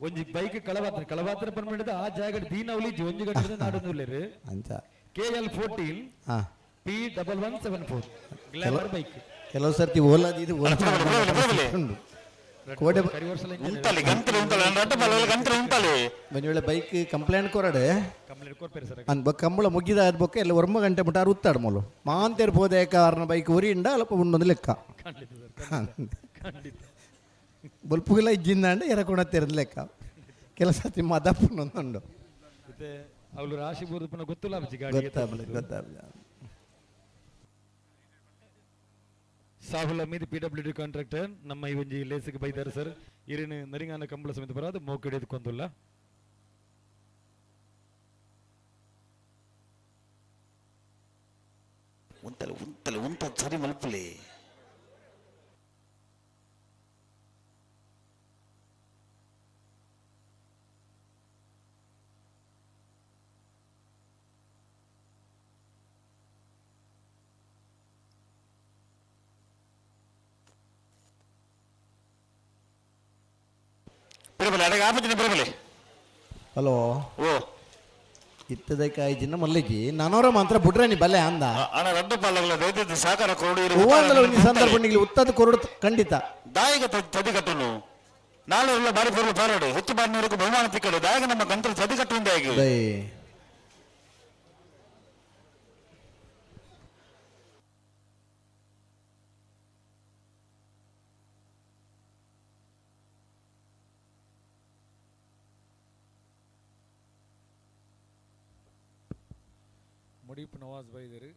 ಒಂಜಿ ಬೈಕ್ ಕಳವಾತನ ಕಳವಾತನ ಪನ್ಪಿಂಡದ ಆ ಜಾಗಡ್ ದೀನವಲಿ ಒಂಜಿ ಗಂಟೆ ನಾಡೊಂದು ಅಂಚ KL14 ಹಾಂ P1174 glamour bike ಕೆಲವು ಸರ್ತಿ ಓಲಾದ ಇದು ಓಲಾ ಉಂಟು. ಕೋಡೆ ಉಂತಲೆ ಗಂತಲೆ ಉಂತಲೆ ರಡ್ಡ ಬಲ ಗಂತಲೆ ಉಂತಲೆ ಒಂದು ವೇಳೆ ಬೈಕ್ ಕಂಪ್ಲೇಂಟ್ ಕೊರಡೆ ಕಂಪ್ಲೇಂಟ್ ಕೊರ್ಪೇರು ಸರ್ ಅನ್ ಬೊಕ್ಕ ಕಂಬಳ ಮುಗಿದ ಆದ ಬೊಕ್ಕ ಎಲ್ಲ ಒರ್ಮ ಗಂಟೆ ಮುಟ್ಟ ಉತ್ತಾಡ ಮೊಲು ಮಾಂತೇರ್ ಪೋದೆ ಕಾರಣ ಬೈಕ್ ಉರಿಂಡ ಅಲ್ಪ ಉಂಡೊಂದು ಲೆಕ್ಕ ಖಂಡಿತ ಸರ್ ಖಂಡಿತ ಬಲ್ಪುಗೆಲ್ಲ ಇಜ್ಜಿಂದಾಂಡ ಎರಕೊಣ ತೆರೆದ ಲೆಕ್ಕ ಕೆಲಸ ಸರ್ತಿ ಮದಪ್ಪನೊಂದುಂಡು ಮತ್ತೆ ಅವಳು ರಾಶಿ ಬೂದು ಪುನಃ ಗೊತ್ತಿಲ್ಲ ಅಬ್ಜಿ ಗಾಡಿ ಗೊತ್ತಾಗ್ಲಿ ಗೊತ್ತಾಗ್ಲಿ Sahul Hameed P W D contractor ನಮ್ಮ ಈ ಒಂಜಿ ಲೇಸಿಗೆ ಬೈದಾರೆ ಸರ್ ಇರಿನ ನರಿಂಗಾನ ಕಂಬಳ ಸಮೇತ ಬರೋದು ಮೋಕಿಡಿ ಎದ್ಕೊಂದುಲ್ಲ ಉಂತಲೆ ಉಂತಲೆ ಉಂತ ಸರಿ ಮಲ್ಪಲೆ ಬಿರಬಲೆ ಅಡಗ ಆಪತ್ತಿನ ಬಿರಬಲೆ ಹಲೋ ಓ ಇತ್ತದಕ್ಕಾಯಿ ಜಿನ್ನ ಮಲ್ಲಿಜಿ ನಾನೋರ ಮಾತ್ರ ಬುಡ್ರನಿ ಬಲೆ ಅಂದ ಅಣ್ಣ ರಡ್ಡ ಪಾಲಗಳ ರೈತ ಸಹಕಾರ ಕೊರಡು ಹೂವಂದಲ ಒಂದು ಸಂದರ್ಭ ನಿಗ್ಲಿ ಉತ್ತದ ಕೊರಡು ಖಂಡಿತ ದಾಯಿಗ ತದಿಕಟ್ಟುನು ನಾಳೆ ಎಲ್ಲ ಬಾರಿ ಪೊರ್ಲು ಪಾರಾಡು ಹೆಚ್ಚು ಬಾರಿನವರೆಗೂ ಬಹುಮಾನ ತಿಕ್ಕಡು ದಾಯಿಗ ನಮ್ಮ ಗಂಟಲು ತದಿಕಟ್ಟುಂದಾಗಿ ದೈ ಮುಡೀಪ್ ನವಾಜ್ ಬೈದರು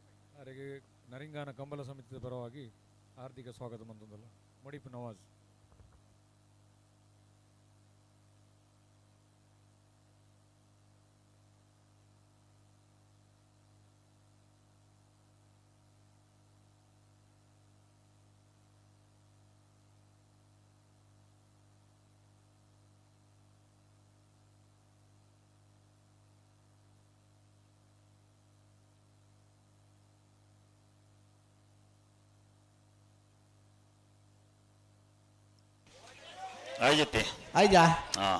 ಅರೆಗೆ ನರಿಂಗಾನ ಕಂಬಳ ಸಮಿತಿಯ ಪರವಾಗಿ ಹಾರ್ದಿಕ ಸ್ವಾಗತ ಮಂತಂದಲ್ಲ ಮುಡೀಪ್ ನವಾಜ್. ಆಯ್ಜತೆ. ಆಯ್ಜಾ?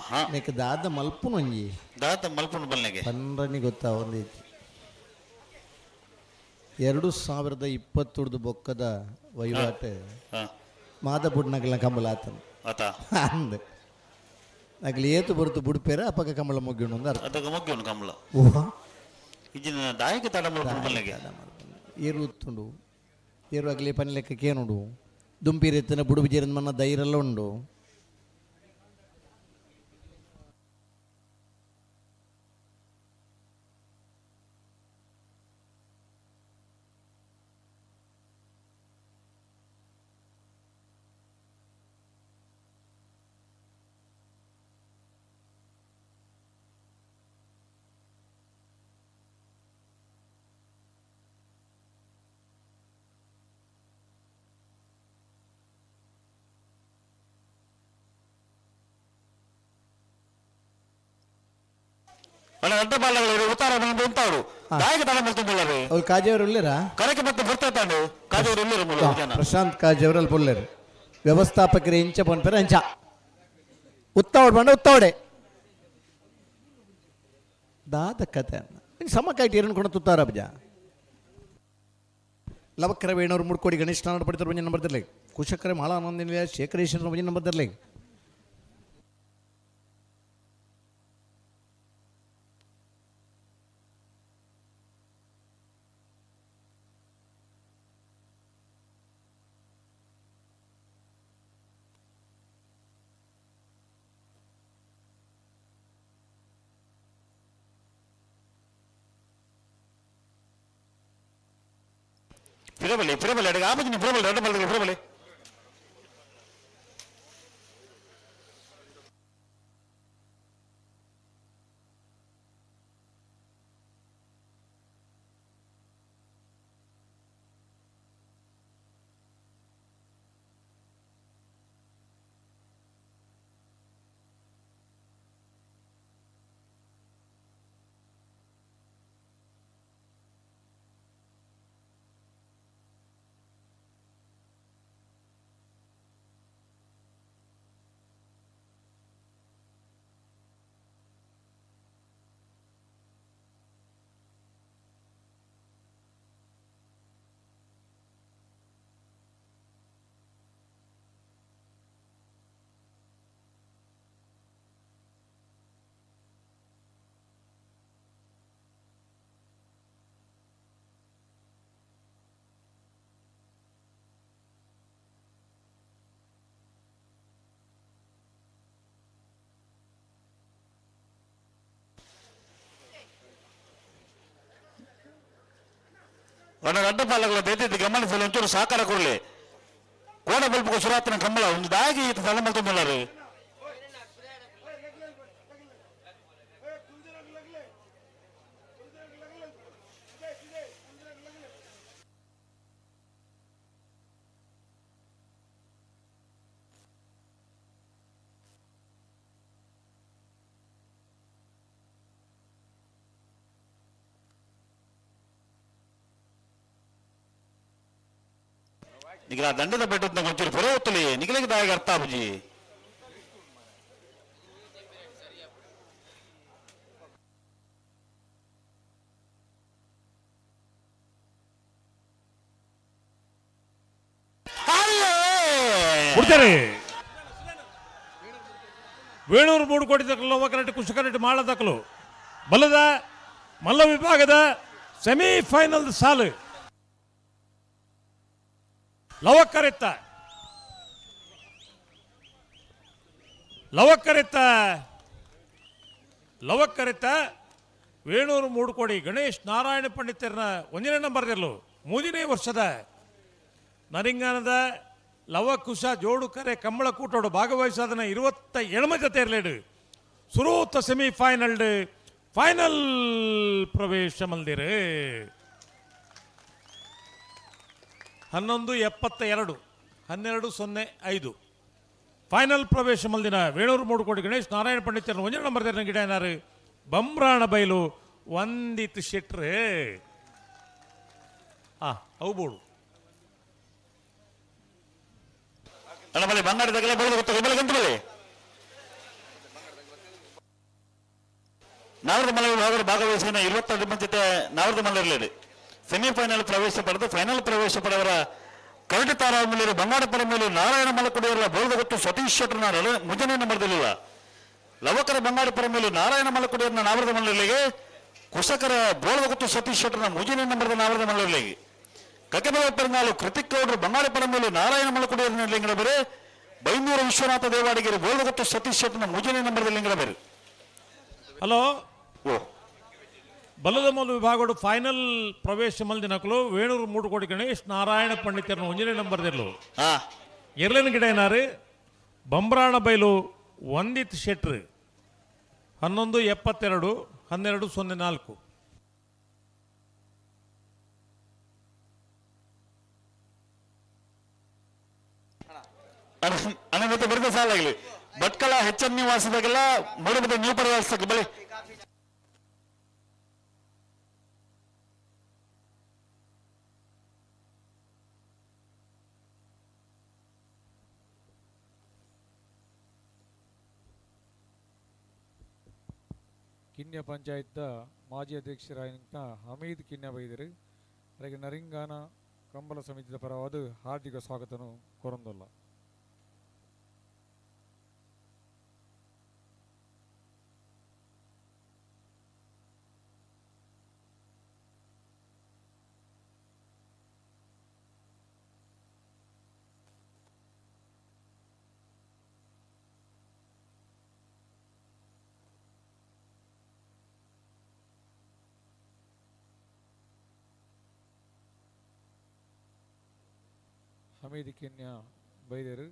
ಹಾ. ನೆಕ್ ದಾದ ಮಲ್ಪುನು ಒಂಜಿ. ದಾದ ಮಲ್ಪುನು ಬಲ್ನೆಗೆ. ಪನ್ರನಿ ಗೊತ್ತಾ ಒಂದೈತಿ. 2020 ಬೊಕ್ಕದ ವಹಿವಾಟು ಮಾದಪುಡ್ನಗಲ್ನ ಕಂಬಳ ಆತನ. ಆತ. ಅಂದ್ ನಗಲಿ ಏತು ಬರುತ್ತು ಬುಡ್ಪೇರ ಅಪಗ ಕಂಬಳ ಮುಗ್ಯುಂಡು ಒಂದು ಅರ್ಥ. ಅದಕ್ಕೆ ಮುಗ್ಯುಂಡು ಕಂಬಳ. ಊಹ. ಇಜ್ಜಿನ ದಾಯಕ ತಡ ಮಲ್ಪುನು ಬಲ್ನೆಗೆ. ಏರು ಉತ್ತುಂಡು ಏರು ಆಗಲಿ ಪನ್ಲೆಕ್ಕಕ್ಕೆ ಏನುಂಡು ದುಂಪಿರೆತ್ತಿನ ಬುಡುಬು ಜೇರಿನ ಮನ್ನ ಧೈರ್ಯಲ್ಲ ಉಂಡು. ಅಲ್ಲ ಅಡ್ಡ ಬಾಲಗಳು ಉತ್ತಾರ ಬಂದು ಉಂಟಾಡು ದಾಯಕ ತಡ ಮಲ್ತುಂದುಲ್ಲರು. ಅವ್ರು ಕಾಜೆಯವರು ಉಳ್ಳೇರಾ? ಕರಕೆ ಮತ್ತೆ ಬರ್ತಾ ತಾಂಡು ಕಾಜೆಯವರು ಉಳ್ಳೇರು ಮೂಲ ಜನ. ಪ್ರಶಾಂತ್ ಕಾಜೆಯವರು ಅಲ್ಲಿ ಉಳ್ಳೇರು ವ್ಯವಸ್ಥಾಪಕರು ಇಂಚ ಪನ್ಪೇರ ಅಂಚ ಉತ್ತಾವಡ್ ಬಂಡ ಉತ್ತಾವಡೆ ದಾದ ಕತೆ ಸಮಕಾಯ್ತು ಏರನ್ನು ಕೊಂಡು ತುತ್ತಾರ ಅಬ್ಜ ಲವಕ್ಕರ ವೇಣವರು ಮುಡ್ಕೋಡಿ ಗಣೇಶ್ ನಾಡು ಪಡಿತಾರೆ ಒಂಜಿ ನಂಬರ್ ತರಲಿ ಕುಶಕರೆ ಮಾಳಾನಂದಿನ ಶೇಖರೇಶ್ವರ ಒಂಜಿ ನಂಬರ್ ತರಲಿ. ಫಿರಬಲಿ ಫಿರಬಲಿ ಅಡಿಗೆ ಆಪಜಿನ ಫಿರಬಲಿ ಎರಡು ಬಲ್ದಿಗೆ ಫಿರಬಲಿ. ಅವನ ಅಡ್ಡ ಪಾಲಗಳ ಬೇತಿದ್ದು ಗಮನಿಸಲು ಒಂಚೂರು ಸಹಕಾರ ಕೊಡಲಿ. ಕೋಣ ಬಲ್ಪು ಸುರಾತನ ಕಂಬಳ ಒಂದು ದಾಗಿ ಈತ ತಲೆ ಮಲ್ತೊಂದುಲ್ಲರು. ನಿಗಲ ದಂಡದ ಬೆಟ್ಟದ ಒಂಚೂರು ಪುರೋತ್ತಲಿ ನಿಗಲಿಗೆ ದಾಯಿಗೆ ಅರ್ಥ ಆಬುಜಿ. ಬಿಡ್ತಾರೆ ವೇಣೂರು 3 ಕೋಟಿ ದಕ್ಕಲು ಲೋಕರೆಡ್ಡಿ ಕುಶಕರೆಡ್ಡಿ ಮಾಳ ದಕ್ಕಲು ಬಲದ ಮಲ್ಲ ವಿಭಾಗದ ಸೆಮಿಫೈನಲ್ ಸಾಲು ಲವಕ್ಕರೆತ್ತ ಲವಕ್ಕರೆತ್ತ ಲವಕ್ಕರೆತ್ತ ವೇಣೂರು 3 ಕೋಡಿ ಗಣೇಶ್ ನಾರಾಯಣ ಪಂಡಿತರನ್ನ ಒಂದನೇ ನಂಬರ್ ಇರಲು 3ನೇ ವರ್ಷದ ನರಿಂಗಾನದ ಲವಕುಶ ಜೋಡುಕರೆ ಕಂಬಳ ಕೂಟೋಡು ಭಾಗವಹಿಸಾದನ 27 ಜೊತೆ ಇರಲೇಡು ಸುರೂತ ಸೆಮಿಫೈನಲ್ ಫೈನಲ್ ಪ್ರವೇಶ ಮಲ್ದಿರು. 11:72 12:05 ಫೈನಲ್ ಪ್ರವೇಶ ಮಲ್ದಿನ ವೇಣೂರು 3 ಕೋಟಿ ಗಣೇಶ್ ನಾರಾಯಣ ಪಂಡಿತರನ್ನ ಒಂದನೇ ನಂಬರ್ ಗಿಡ ಏನಾರು ಬಂಬ್ರಾಣ ಬೈಲು ವಂದಿತ್ ಶೆಟ್ರೆ ಅವು ಬೋಡು. ಅಲ್ಲ ಬಲೆ ಬಂಗಾರ ತಗಲೆ ಬಳೆ ಗೊತ್ತ ಬಲೆ ಗಂಟು ಬಲೆ. ನಾವರದ ಮಲ್ಲ ವಿಭಾಗದ ಭಾಗವಹಿಸಿದ 22 ಮಂದಿತ ನಾವರದ ಮಲ್ಲರಲ್ಲಿ ಸೆಮಿಫೈನಲ್ ಪ್ರವೇಶ ಪಡೆದು ಫೈನಲ್ ಪ್ರವೇಶ ಪಡೆಯವರ ಕರಡಿ ತಾರಾ ಮೇಲೆ ಬಂಗಾರಪುರ ಮೇಲೆ ನಾರಾಯಣ ಮಲಕುಡಿಯವರ ಬೋಳದಗೊತ್ತು ಸತೀಶ್ ಶೆಟ್ಟರ್ನ ಮುಂಜಾನೆ ನಂಬರ್ದಲ್ಲಿಲ್ಲ. ಲವಕರ ಬಂಗಾರಪುರ ಮೇಲೆ ನಾರಾಯಣ ಮಲಕುಡಿಯವರನ್ನ ನಾವರದ ಮಲ್ಲರಿಗೆ, ಕುಶಕರ ಬೋಳದಗೊತ್ತು ಸತೀಶ್ ಶೆಟ್ಟರ್ನ ಮುಂಜಾನೆ ನಂಬರ್ದ ನಾವರದ ಮಲ್ಲರಿಗೆ, ಕಕೆಬಲ ಪೆರಂಗಾಲು ಕೃತಿಕ್ ಗೌಡರು ಬಂಗಾರಪುರ ಮೇಲೆ ನಾರಾಯಣ ಮಲಕುಡಿಯವರನ್ನ ಲಿಂಗಡಬೆರೆ, ಬೈಂದೂರು ವಿಶ್ವನಾಥ ದೇವಾಡಿಗೆರೆ ಬೋಳದಗೊತ್ತು ಸತೀಶ್ ಶೆಟ್ಟರ್ನ ಮುಂಜಾನೆ ನಂಬರ್ದ ಲಿಂಗಡಬೆರೆ. ಹಲೋ, ಬಲದ ಮೊದಲು ವಿಭಾಗಡು ಫೈನಲ್ ಪ್ರವೇಶ ಮಲ್ದಿನಕಲು ವೇಣೂರು ಮೂಡುಕೋಡಿ ಗಣೇಶ್ ನಾರಾಯಣ ಪಂಡಿತರನ್ನು ಒಂಜನೇ ನಂಬರ್ ದಿರ್ಲು. ಎರಲನ ಗಿಡ ಏನಾರು ಬಂಬ್ರಾಣ ಬೈಲು ವಂದಿತ್ ಶೆಟ್ರು 11:72 12:04. ಅನಗತ ಬರೆದ ಸಾಲಾಗಲಿ ಭಟ್ಕಳ ಹೆಚ್ಚನ್ ನಿವಾಸದಾಗೆಲ್ಲ ಮೂಡುಬದ ನ್ಯೂ ಪರವಾಸ ಬಳಿ ಕಿನ್ಯ ಪಂಚಾಯತ್ ಮಾಜಿ ಅಧ್ಯಕ್ಷರಾದ ಹಮೀದ್ ಕಿನ್ಯ ಬೈದರು ಅದಕ್ಕೆ ನರಿಂಗಾನ ಕಂಬಳ ಸಮಿತಿಯ ಪರವಾದ ಹಾರ್ದಿಕ ಸ್ವಾಗತನು ಕೊರಂದೊಲ್ಲ. ಹಮೀದ್ ಕಿನ್ಯ ಬೈದರು.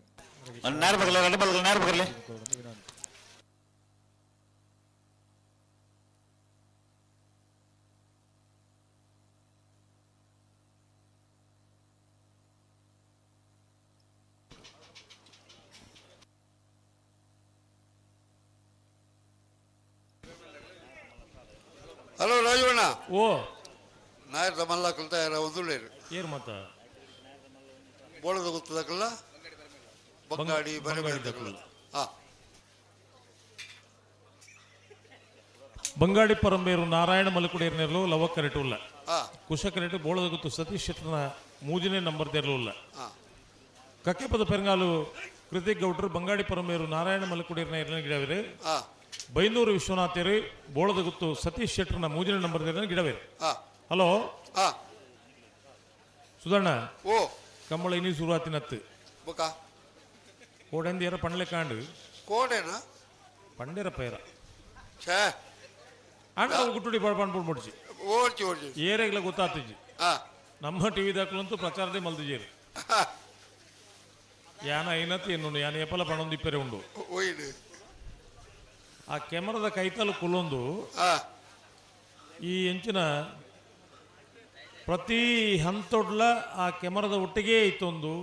ಹಲೋ ರಾಜವಣ್ಣ. ಓ ನಾಯರ್ ತಮ್ಮಲ್ಲ ಕಲ್ತಾ ಒಂದು ಏರ್ ಮತ್ತ ಬೋಳದ ಗೊತ್ತದಕ್ಕಲ್ಲ ಬಂಗಾಡಿ ಬರೆ. ಬಂಗಾಡಿ ಪರಂಬೇರು ನಾರಾಯಣ ಮಲಕುಡಿಯರ್ನೆರ್ಲು ಲವಕ್ಕರೆಟು ಉಲ್ಲ, ಕುಶಕರೆಟು ಬೋಳದ ಗೊತ್ತು ಸತೀಶ್ ಶೆಟ್ಟರ್ನ ಮೂಜನೇ ನಂಬರ್ ತೆರಲು ಉಲ್ಲ. ಕಕ್ಕೆಪದ ಪೆರಂಗಾಲು ಕೃತಿಕ್ ಗೌಡ್ರು ಬಂಗಾಡಿ ಪರಂಬೇರು ನಾರಾಯಣ ಮಲಕುಡಿಯರ್ನ ಎರಡನೇ ಗಿಡವಿರು. ಬೈಂದೂರು ವಿಶ್ವನಾಥರು ಬೋಳದ ಗೊತ್ತು ಸತೀಶ್ ಶೆಟ್ಟರ್ನ ಮೂಜನೇ ನಂಬರ್ ತೆರನ ಗಿಡವಿರು. ಹಲೋ ಸುಧಣ್ಣ. ಓ ಕಂಬಳ ಇನಿ ಶುರುವಾತಿನತ್ತು ಕೋಡೆಂದಿಯರ ಪಂಡ್ಲೆ ಕಾಂಡು ಕೋಡೆನಾ ಪಂಡೇರ ಪೈರ ಛೇ ಆಂಡ ಅವು ಗುಟ್ಟುಡಿ ಪಂಡ್ ಮುಡ್ಚಿ ಓಡ್ಚಿ ಓಡ್ಚಿ ಏರೆಗ್ಲ ಗೊತ್ತಾತಿಜಿ. ನಮ್ಮ ಟಿವಿ ದಾಖಲಂತೂ ಪ್ರಚಾರದೇ ಮಲ್ದಿಜೇರು. ಯಾನ ಐನತಿ ಎನ್ನು ಯಾನ ಎಪ್ಪಲ ಪಣೊಂದು ಇಪ್ಪರೆ ಉಂಡು. ಆ ಕೆಮರದ ಕೈತಲು ಕುಲ್ಲೊಂದು ಈ ಎಂಚಿನ ಪ್ರತಿ ಹಂತೊಡ್ಲ ಆ ಕೆಮರದ ಒಟ್ಟಿಗೆ ಇತ್ತೊಂದು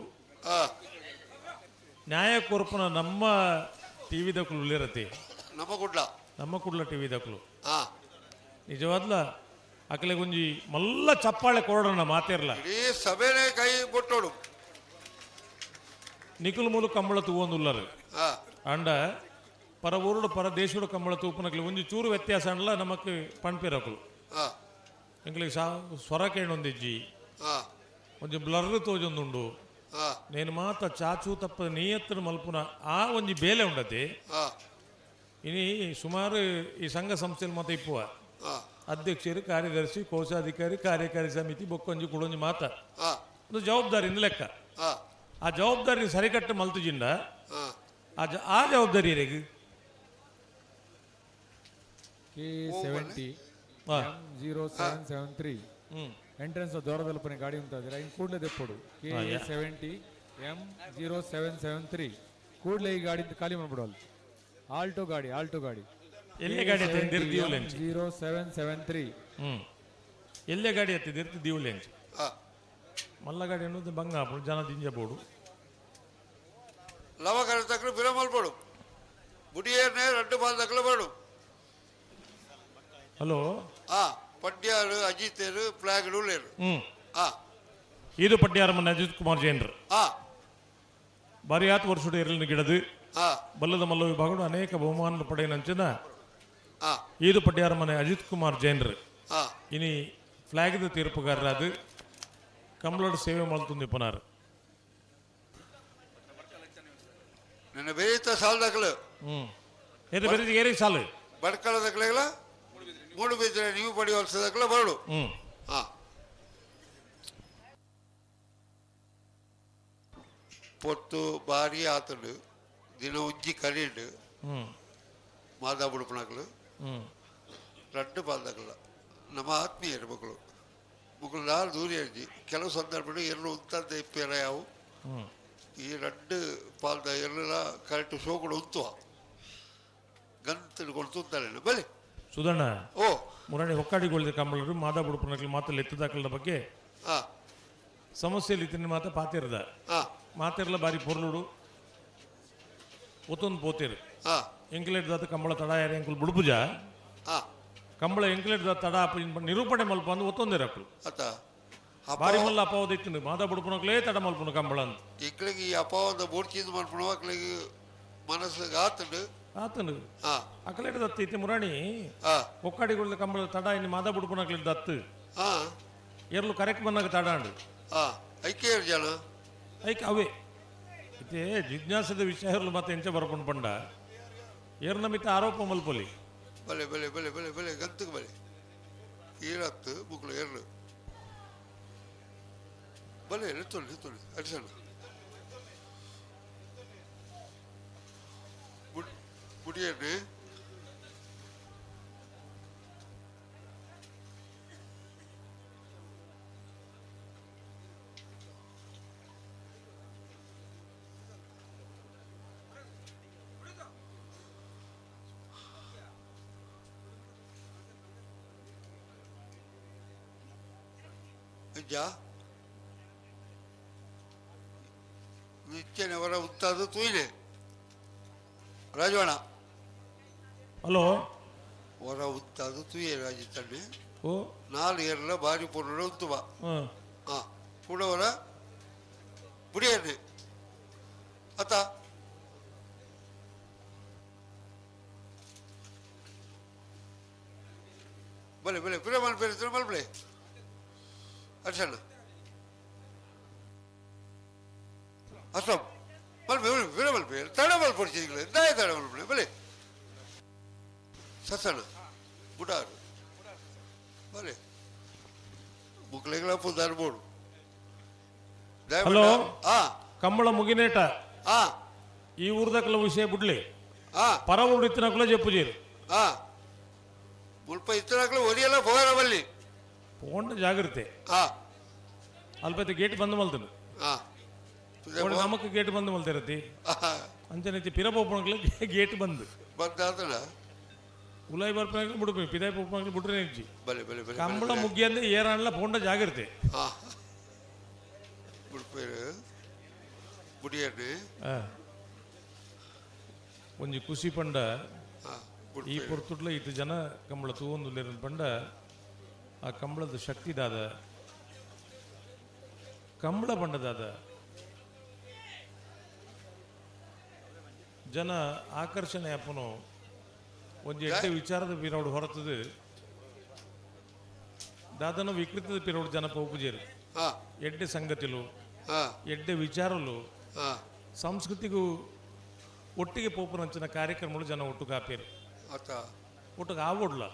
ನ್ಯಾಯ ಕೊರಪುನ ನಮ್ಮ ಟಿವಿ ದಕ್ಕಲು ಉಳ್ಳಿರತಿ ನಮ್ಮ ಕುಡ್ಲ ನಮ್ಮ ಕುಡ್ಲ ಟಿವಿ ದಕ್ಕಲು ನಿಜವಾದ್ಲ ಅಕಲೆ ಗುಂಜಿ ಮಲ್ಲ ಚಪ್ಪಾಳೆ ಕೊಡೋಣ ಮಾತೇರ್ಲ ಸಭೆನೇ ಕೈ ಕೊಟ್ಟೋಡು ನಿಖುಲ್ ಮೂಲ ಕಂಬಳ ತೂವೊಂದುಲ್ಲರು ಅಂಡ ಪರ ಊರುಡು ಪರ ದೇಶಡು ಕಂಬಳ ತೂಪನಕ್ಲೆ ಒಂಜಿ ಚೂರು ವ್ಯತ್ಯಾಸ ಅಂಡಲ ನಮಕ್ ಪಣ್ಪಿರಕುಲು ಎಂಕ್ಲಿಗೆ ಸಾ ಸ್ವರ ಕೇಳೊಂದಿಜ್ಜಿ ಒಂಜಿ ಬ್ಲರ್ ತೋಜೊಂದುಂಡು ನೇನು ಮಾತ ಚಾಚು ತಪ್ಪ ನೀಯತ್ತಿನ ಮಲ್ಪುನ ಆ ಒಂಜಿ ಬೇಲೆ ಉಂಡತಿ. ಇನಿ ಸುಮಾರು ಈ ಸಂಘ ಸಂಸ್ಥೆಯಲ್ಲಿ ಮಾತ ಇಪ್ಪುವ ಅಧ್ಯಕ್ಷರು ಕಾರ್ಯದರ್ಶಿ ಕೋಶಾಧಿಕಾರಿ ಕಾರ್ಯಕಾರಿ ಸಮಿತಿ ಬೊಕ್ಕೊಂಜಿ ಕುಡೊಂಜಿ ಮಾತ ಒಂದು ಜವಾಬ್ದಾರಿ ಇಂದ ಲೆಕ್ಕ. ಆ ಜವಾಬ್ದಾರಿ ಸರಿಕಟ್ಟು ಮಲ್ತುಜಿಂಡ ಆ ಜವಾಬ್ದಾರಿ ರೇಗು K70 M0773 entrance ದ್ವಾರದಲ್ಪನೆ ಗಾಡಿ ಉಂಟಾದ್ರೆ ಇನ್ನು ಕೂಡಲೇ ದೆಪ್ಪಡು. K70 M0773 ಕೂಡಲೇ ಈ ಗಾಡಿ ಖಾಲಿ ಮಾಡ್ಬಿಡೋಲ್ಲ. ಆಲ್ಟೋ ಗಾಡಿ, ಆಲ್ಟೋ ಗಾಡಿ. ಎಲ್ಲೇ ಗಾಡಿ 0773 ಎಲ್ಲೇ ಗಾಡಿ ಹತ್ತಿದಿರ್ತಿ ದೀವಲೆಂಚ್ ಮಲ್ಲ ಗಾಡಿ ಅನ್ನೋದು ಬಂಗ ಜನ ದಿಂಜ ಬೋಡು ಲವ ಕರೆ ತಕ್ಕಲು ಬಿರ ಮಲ್ಪಡು ಬುಡಿಯೇರ್ನೇ ರಡ್ಡು ಬಾಲ್ ತಕ್ಕಲು ಬೋಡು. ಹಲೋ ಪಡ್ಯಾರು ಅಜಿತೇರು ಫ್ಲಾಗ್ ಉಳ್ಳೇರು. ಇದು ಪಡ್ಯಾರ ಮನ್ನ ಅಜಿತ್ ಕುಮಾರ್ ಜೈನ್ರು ಬಾರಿಯಾತ್ ವರ್ಷಡು ಎರಲಿನ ಗಿಡದು ಬಲ್ಲದ ಮಲ್ಲ ವಿಭಾಗಡು ಅನೇಕ ಬಹುಮಾನ ಪಡೆಯನಂಚಿನ ಈದು ಪಡ್ಯಾರ ಮನೆ ಅಜಿತ್ ಕುಮಾರ್ ಜೈನ್ರು ಇನಿ ಫ್ಲಾಗ್ದ ತೀರ್ಪುಗಾರರಾದ ಕಂಬಳಡ್ ಸೇವೆ ಮಲ್ತುಂದು ಇಪ್ಪನಾರು. ನನ್ನ ಬೇರೆ ಸಾಲದಾಕಲು. ಏರು ಬೇರೆ ಏರಿಗೆ ಸಾಲು. ಬಡ್ಕಳದಕ್ಲೆಗಳ ಮೂಡು ಬಿದ್ದರೆ ನೀವು ಪಡಿ ವರ್ಷದಕ್ಲ ಬರಡು. ಪೊತ್ತು ಬಾರಿ ಆತಂಡು ದಿನ ಉಜ್ಜಿ ಕರೀಂಡು ಮಾದಾ ಬುಡುಪಣಕಲು ರಡ್ಡು ಪಾಲ್ದಕಲ ನಮ್ಮ ಆತ್ಮೀಯರು ಮಕ್ಕಳು ಮಕ್ಕಳು ನಾಲ್ ದೂರಿ ಅರ್ಜಿ ಕೆಲವು ಸಂದರ್ಭಗಳು ಎರಡು ಉಂತಂದ ಇಪ್ಪೇರ ಯಾವು ಈ ರಡ್ಡು ಪಾಲ್ದ ಎರಡೆಲ್ಲ ಕರೆಕ್ಟ್ ಶೋಕುಡು ಉಂತುವ ಗಂತಲು ಕೊಡ್ತು ಬಲೆ ಸುಧಣ್ಣ ಓ ಮುರಾಣಿ ಹೊಕ್ಕಾಡಿಗೊಳ್ದ ಕಂಬಳರು ಮಾದಾ ಬುಡುಪನಕ್ಲು ಮಾತಲ್ಲಿ ಎತ್ತದಾಕಲ ಬಗ್ಗೆ ಸಮಸ್ಯೆಯಲ್ಲಿ ತಿನ್ನ ಮಾತ ಪಾತಿರದ ಮಾತಿರ್ಲ ಬಾರಿ ಪೊರ್ಲುಡು ಒತ್ತೊಂದು ಪೋತಿರು ಎಂಕ್ಲೇಟ್ ದಾತ ಕಂಬಳ ತಡ ಯಾರು ಎಂಕುಲು ಬುಡುಪುಜ ಕಂಬಳ ಎಂಕ್ಲೇಟ್ ದಾತ ತಡ ನಿರೂಪಣೆ ಮಲ್ಪ ಅಂದು ಒತ್ತೊಂದಿರಕ್ಲು ಬಾರಿ ಮಲ್ಲ ಅಪಾವದ ಇತ್ತು ಮಾದಾ ಬುಡುಪನಕ್ಲೇ ತಡ ಮಲ್ಪುನು ಕಂಬಳ ಅಂತ ಇಕ್ಳಿಗೆ ಈ ಅಪಾವದ ಬೋಡ್ಚಿಂದ ಮಲ್ಪುನ ಅಕ್ಳಿಗೆ ಮನಸ್ಸಿಗೆ ಆತಂಡು ಆತನು ಅಕಲೇಟ್ ದತ್ತು ಇತ್ತೆ ಮುರಾಣಿ ಒಕ್ಕಾಡಿಗೊಳ್ದ ಕಂಬಳ ತಡ ಇನ್ನು ಮಾದಾ ಬುಡುಪನಕ್ಲೆ ದತ್ತು ಎರ್ಲು ಕರೆಕ್ಟ್ ಬಂದಾಗ ತಡ ಅಂಡು ಐಕೆ ಜನ ಐಕೆ ಅವೇ ಇತ್ತೆ ಜಿಜ್ಞಾಸದ ವಿಷಯ ಇರಲು ಮತ್ತೆ ಎಂಚ ಬರ್ಕೊಂಡು ಪಂಡ ಏರ್ನ ಮಿತ್ತ ಆರೋಪ ಮಲ್ಪೊಲಿ ಬಲೆ ಬಲೆ ಬಲೆ ಬಲೆ ಬಲೆ ಗಂತಕ್ಕೆ ಬಲೆ ಈರತ್ತು ಮುಕ್ಳು ಎರ್ಲು ಬಲೆ ಎತ್ತೊಳ್ಳಿ ಎತ್ತೊಳ್ಳಿ ಅಡಿಸಣ್ಣ ಮುಡಿಯನ್ನೇ ಅಜ್ಜ ನಿಚ್ಚನೆ ಹೊರ ಉತ್ತಾದ ತೂಯಿನೆ ರಾಜವಣ ಹಲೋ ಹೊರ ಉತ್ತಾದ ತೂಯೆ ರಾಜ ತಣ್ಣೆ ಓ ನಾಲ್ ಏರ್ಲ ಬಾರಿ ಪೊರ್ಲು ಉತ್ತುವ ಹಾಂ ಪುಡವರ ಬುಡಿಯನ್ನೇ ಅತ್ತ ಬಲೆ ಬಲೆ ಪಿರ ಮಲ್ಪೆ ಮಲ್ಪಲೆ ಅರ್ಸಣ್ಣ ಅಸ್ಲಂ ಮಲ್ಪೆ ಮಲ್ಪೆ ಮಲ್ಪೆ ತಡ ಮಲ್ಪೊಡ್ಚಿங்களே ದಾಯ ತಡ ಮಲ್ಪೆ ಬಲೆ ಸಸಣ್ಣ ಬುಡಾರು ಬಲೆ ಮುಕ್ಲೆಗಳ ಪುದಾರ್ ಬೋಡು ಹಲೋ ಕಂಬಳ ಮುಗಿನೇಟ ಈ ಊರ್ದಕ್ಲ ವಿಷಯ ಬುಡ್ಲಿ ಪರ ಊರು ಇತ್ತಿನಕ್ಲ ಜಪ್ಪುಜೀರು ಮುಲ್ಪ ಇತ್ತಿನಕ್ಲ ಒರಿಯಲ್ಲ ಪೋರ ಬಲ್ಲಿ ಪೋಂಡ ಜಾಗ್ರತೆ ಅಲ್ಪೈತೆ ಗೇಟ್ ಬಂದ್ ಮಲ್ತನು ನಮಕ್ ಗೇಟ್ ಬಂದ್ ಮಲ್ತಿರತಿ ಅಂಚನೈತಿ ಪಿರ ಪೋಪಣಕ್ಲ ಗೇಟ್ ಬಂದ್ ಬಂದಾತನ ಉಲಾಯಿ ಬರ್ಪಣಕ್ಲ ಬಿಡುಪಿ ಪಿದಾಯಿ ಪೋಪಣಕ್ಲ ಬಿಟ್ರೆ ಇಜ್ಜಿ ಬಲೆ ಬಲೆ ಬಲೆ ಕಂಬಳ ಮುಗಿಯಂದೆ ಏರಾಣ್ಲ ಪೋಂಡ ಜಾಗ್ರತೆ ಬುಡ್ಪೇರು ಬುಡಿಯನ್ನೇ ಒಂಜಿ ಖುಷಿ ಪಂಡ ಈ ಪೊರ್ತುಡ್ಲ ಇತ್ತು ಜನ ಕಂಬಳ ತೂವೊಂದುಲ್ಲೆರ್ ಪಂಡ ಆ ಕಂಬಳದ ಶಕ್ತಿ ದಾದ ಕಂಬಳ ಪಂಡದಾದ ಜನ ಆಕರ್ಷಣೆ ಅಪ್ಪನು ಒಂಜಿ ಎಡ್ಡೆ ವಿಚಾರದ ಪಿರೋಡು ಹೊರತದು ದಾದನ ವಿಕೃತದ ಪಿರೋಡು ಜನ ಪೋಪುಜೇರು ಎಡ್ಡೆ ಸಂಗತಿಲು ಎಡ್ಡೆ ವಿಚಾರಲು ಸಂಸ್ಕೃತಿಗೂ ಒಟ್ಟಿಗೆ ಪೋಪುನಂಚಿನ ಕಾರ್ಯಕ್ರಮಗಳು ಜನ ಒಟ್ಟು ಕಾಪೇರು ಒಟ್ಟಿಗೆ ಆವೊಡ್ಲ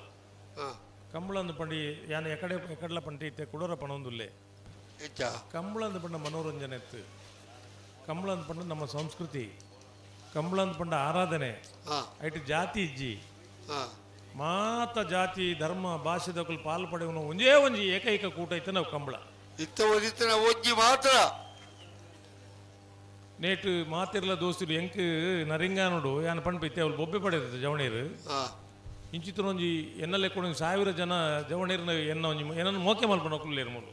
ಕಂಬಳ ಅಂದು ಪಂಡಿ ಯಾನ ಎಕಡೆ ಎಕಡ್ಲ ಪಂಟಿ ಇತ್ತೆ ಕುಡೋರ ಪಣೊಂದುಲ್ಲೆ ಕಂಬಳ ಅಂದು ಪಂಡ ಮನೋರಂಜನೆ ಇತ್ತು ಕಂಬಳ ಅಂದು ಪಂಡ ನಮ್ಮ ಸಂಸ್ಕೃತಿ ಕಂಬಳ ಅಂದು ಪಂಡ ಆರಾಧನೆ ಐಟ್ ಜಾತಿ ಇಜ್ಜಿ ಮಾತ ಜಾತಿ ಧರ್ಮ ಭಾಷೆದಕುಲು ಪಾಲು ಪಡೆಯುವ ಒಂಜೇ ಒಂಜಿ ಏಕೈಕ ಕೂಟ ಐತೆ ನಾವು ಕಂಬಳ ಇತ್ತ ಒರಿತನ ಒಂಜಿ ಮಾತ್ರ ನೇಟ್ ಮಾತಿರ್ಲ ದೋಸ್ತುಲು ಎಂಕ್ ನರಿಂಗಾನುಡು ಯಾನ್ ಪಂಡ್ಪಿತ್ತೆ ಅವ್ಲು ಬೊಬ್ಬೆ ಪಡೆದ ಜವಣೀರು ಇಂಚಿತ್ರ ಒಂಜಿ ಎನ್ನಲೆ ಕೂಡ ಸಾವಿರ ಜನ ಜವಣೀರ್ನ ಎನ್ನ ಒಂಜಿ ಏನನ್ನು ಮೋಕೆ ಮಲ್ಪನ ಕುಲ್ಲೇರು ಮೂಲು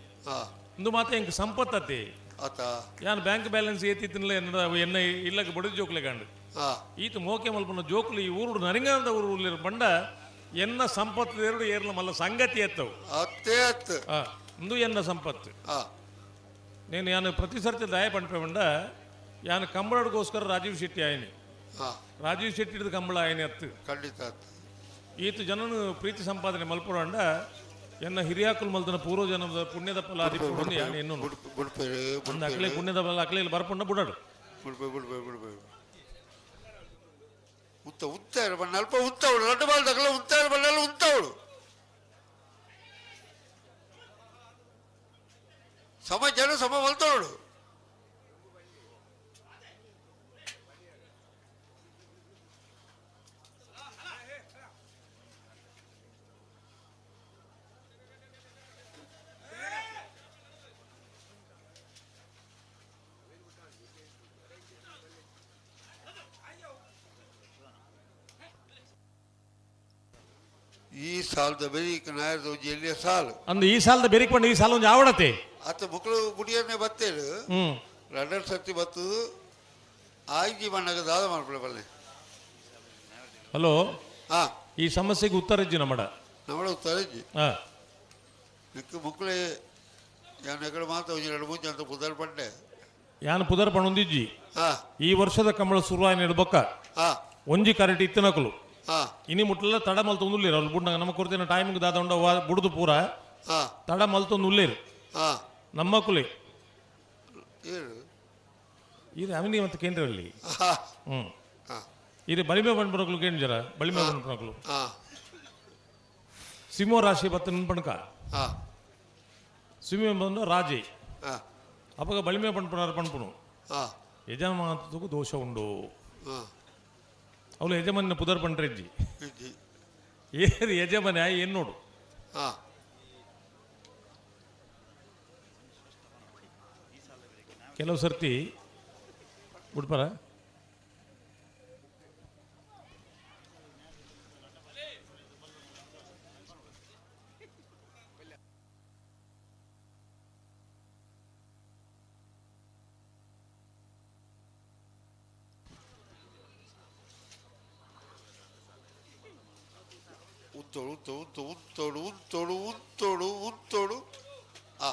ಇಂದು ಮಾತ್ರ ಎಂಕ್ ಸಂಪತ್ತತ್ತೆ ಯಾನ್ ಬ್ಯಾಂಕ್ ಬ್ಯಾಲೆನ್ಸ್ ಏತಿತ್ತಿನಲ್ಲ ಎನ್ನ ಎನ್ನ ಇಲ್ಲಕ್ಕೆ ಬಡದು ಜೋಕ್ಲೆ ಕಾಂಡು ಈತ ಮೋಕೆ ಮಲ್ಪನ ಜೋಕುಲು ಈ ಊರು ನರಿಂಗಾನದ ಊರು ಉಲ್ಲೇರು ಬಂಡ ಎನ್ನ ಸಂಪತ್ತು ಎರಡು ಏರ್ಲ ಮಲ್ಲ ಸಂಗತಿ ಎತ್ತವು ಅತ್ತೇ ಅತ್ತು ಇಂದು ಎನ್ನ ಸಂಪತ್ತು నేను ಯಾನು ಪ್ರತಿ ಸರ್ತಿ ದಯ ಪಂಪೆ ಬಂಡ ಯಾನು ಕಂಬಳಗೋಸ್ಕರ ರಾಜೀವ್ ಶೆಟ್ಟಿ ಆಯ್ನಿ ರಾಜೀವ್ ಶೆಟ್ಟಿ ಹಿಡಿದು ಕಂಬಳ ಆಯ್ನಿ ಅತ್ತು ಖಂಡಿತ ಈತ ಜನನು ಪ್ರೀತಿ ಸಂಪಾದನೆ ಮಲ್ಪುರಂಡ ಎನ್ನ ಹಿರಿಯಾಕುಲ್ ಮಲ್ತನ ಪೂರ್ವ ಜನ್ಮದ ಪುಣ್ಯದ ಫಲ ಆದಿಪ್ಪುಂಡು ಯಾನ್ ಎನ್ನುನು. ಅಂದ್ ಅಕ್ಲೆ ಪುಣ್ಯದ ಫಲ ಅಕ್ಲೆ ಇಲ್ಲಿ ಬರ್ಪುಂಡ ಬುಡಡು. ಬುಡ್ಪೆ ಬುಡ್ಪೆ ಬುಡ್ಪೆ ಉತ್ತ ಉತ್ತಾರ ಬಣ್ಣ ಅಲ್ಪ ಉತ್ತವಳು ರಡ್ಡು ಬಾಲ್ ತಗಲ ಉತ್ತಾರ ಬಣ್ಣ ಉತ್ತವಳು ಸಮ ಜನ ಸಮ ಮಲ್ತವಳು. ಈ ಸಾಲದ ಬೆರಿಕ್ ನಾಯರ್ದ ಒಂಜಿ ಎಲ್ಲಿಯ ಸಾಲು ಅಂದು ಈ ಸಾಲದ ಬೆರಿಕ್ ಪಂಡ ಈ ಸಾಲ ಒಂಜಿ ಆವಡತೆ ಅತ್ತ ಮಕ್ಕಳು ಬುಡಿಯನ್ನೇ ಬತ್ತೇಳು ರಡ್ಡರ್ ಸರ್ತಿ ಬತ್ತದು ಆಯ್ಜಿ ಮಣ್ಣಗ ದಾದ ಮಾಡ್ಕೊಳ್ಳ ಬಲ್ಲೆ. ಹಲೋ, ಹಾ, ಈ ಸಮಸ್ಯೆಗೆ ಉತ್ತರ ಇಜ್ಜಿ ನಮ್ಮಡ. ನಮ್ಮಡ ಉತ್ತರ ಇಜ್ಜಿ. ನಿಕ್ಕು ಮಕ್ಕಳೇ ಯಾನ್ ಎಕಡೆ ಮಾತ ಒಂಜಿ ಎರಡು ಮೂಜಿ ಅಂತ ಪುದರ್ ಪಂಡೆ. ಯಾನ್ ಪುದರ್ ಪಂಡೊಂದಿಜ್ಜಿ. ಈ ವರ್ಷದ ಕಂಬಳ ಶುರುವಾಯಿನ ಬೊಕ್ಕ ಒಂಜಿ ಕರೆಟ್ ಇತ್ತಿನಕುಲು ಇನಿ ಮುಟ್ಲೆಲ್ಲ ತಡ ಮಲ್ತೊಂದು ಉಲ್ಲೇರು. ಅವ್ರು ಬುಡ್ನಾಗ ನಮ್ಮ ಕೊರ್ತಿನ ಟೈಮಿಗೆ ದಾದ ಉಂಡ ಬುಡ್ದು ಪೂರ ತಡ ಮಲ್ತೊಂದು ಉಲ್ಲೇರು ನಮ್ಮ ಕುಲಿ. ಇದು ಅವನಿ ಮತ್ತೆ ಕೇಂದ್ರದಲ್ಲಿ. ಇದು ಬಲಿಮೆ ಬಂದ್ಬಿಡಕ್ಲು ಕೇಂದ್ರ ಬಲಿಮೆ ಬಂದ್ಬಿಡಕ್ಲು ಸಿಂಹ ರಾಶಿ ಬತ್ತ ಪಣಕ ಸಿಂಹ ಬಂದು ರಾಜಿ ಅವಾಗ ಬಲಿಮೆ ಪಣ್ಪುನಾರ ಪಣ್ಪುನು ಯಜಮಾನத்துக்கு ದೋಷ ಉಂಡು. ಅವಳು ಯಜಮಾನ ಪುದರ್ ಪಂಡ್ರೆಜ್ಜಿ ಏರು ಯಜಮಾನ ಏನ್ ನೋಡು. ಕೆಲವು ಸರ್ತಿ ಬಿಡ್ಪಾರ ಉತ್ತೋಡು ಉತ್ತೋಡು ಉತ್ತೋಡು ಉತ್ತೋಡು ಉತ್ತೋಡು ಉತ್ತೋಡು ಆ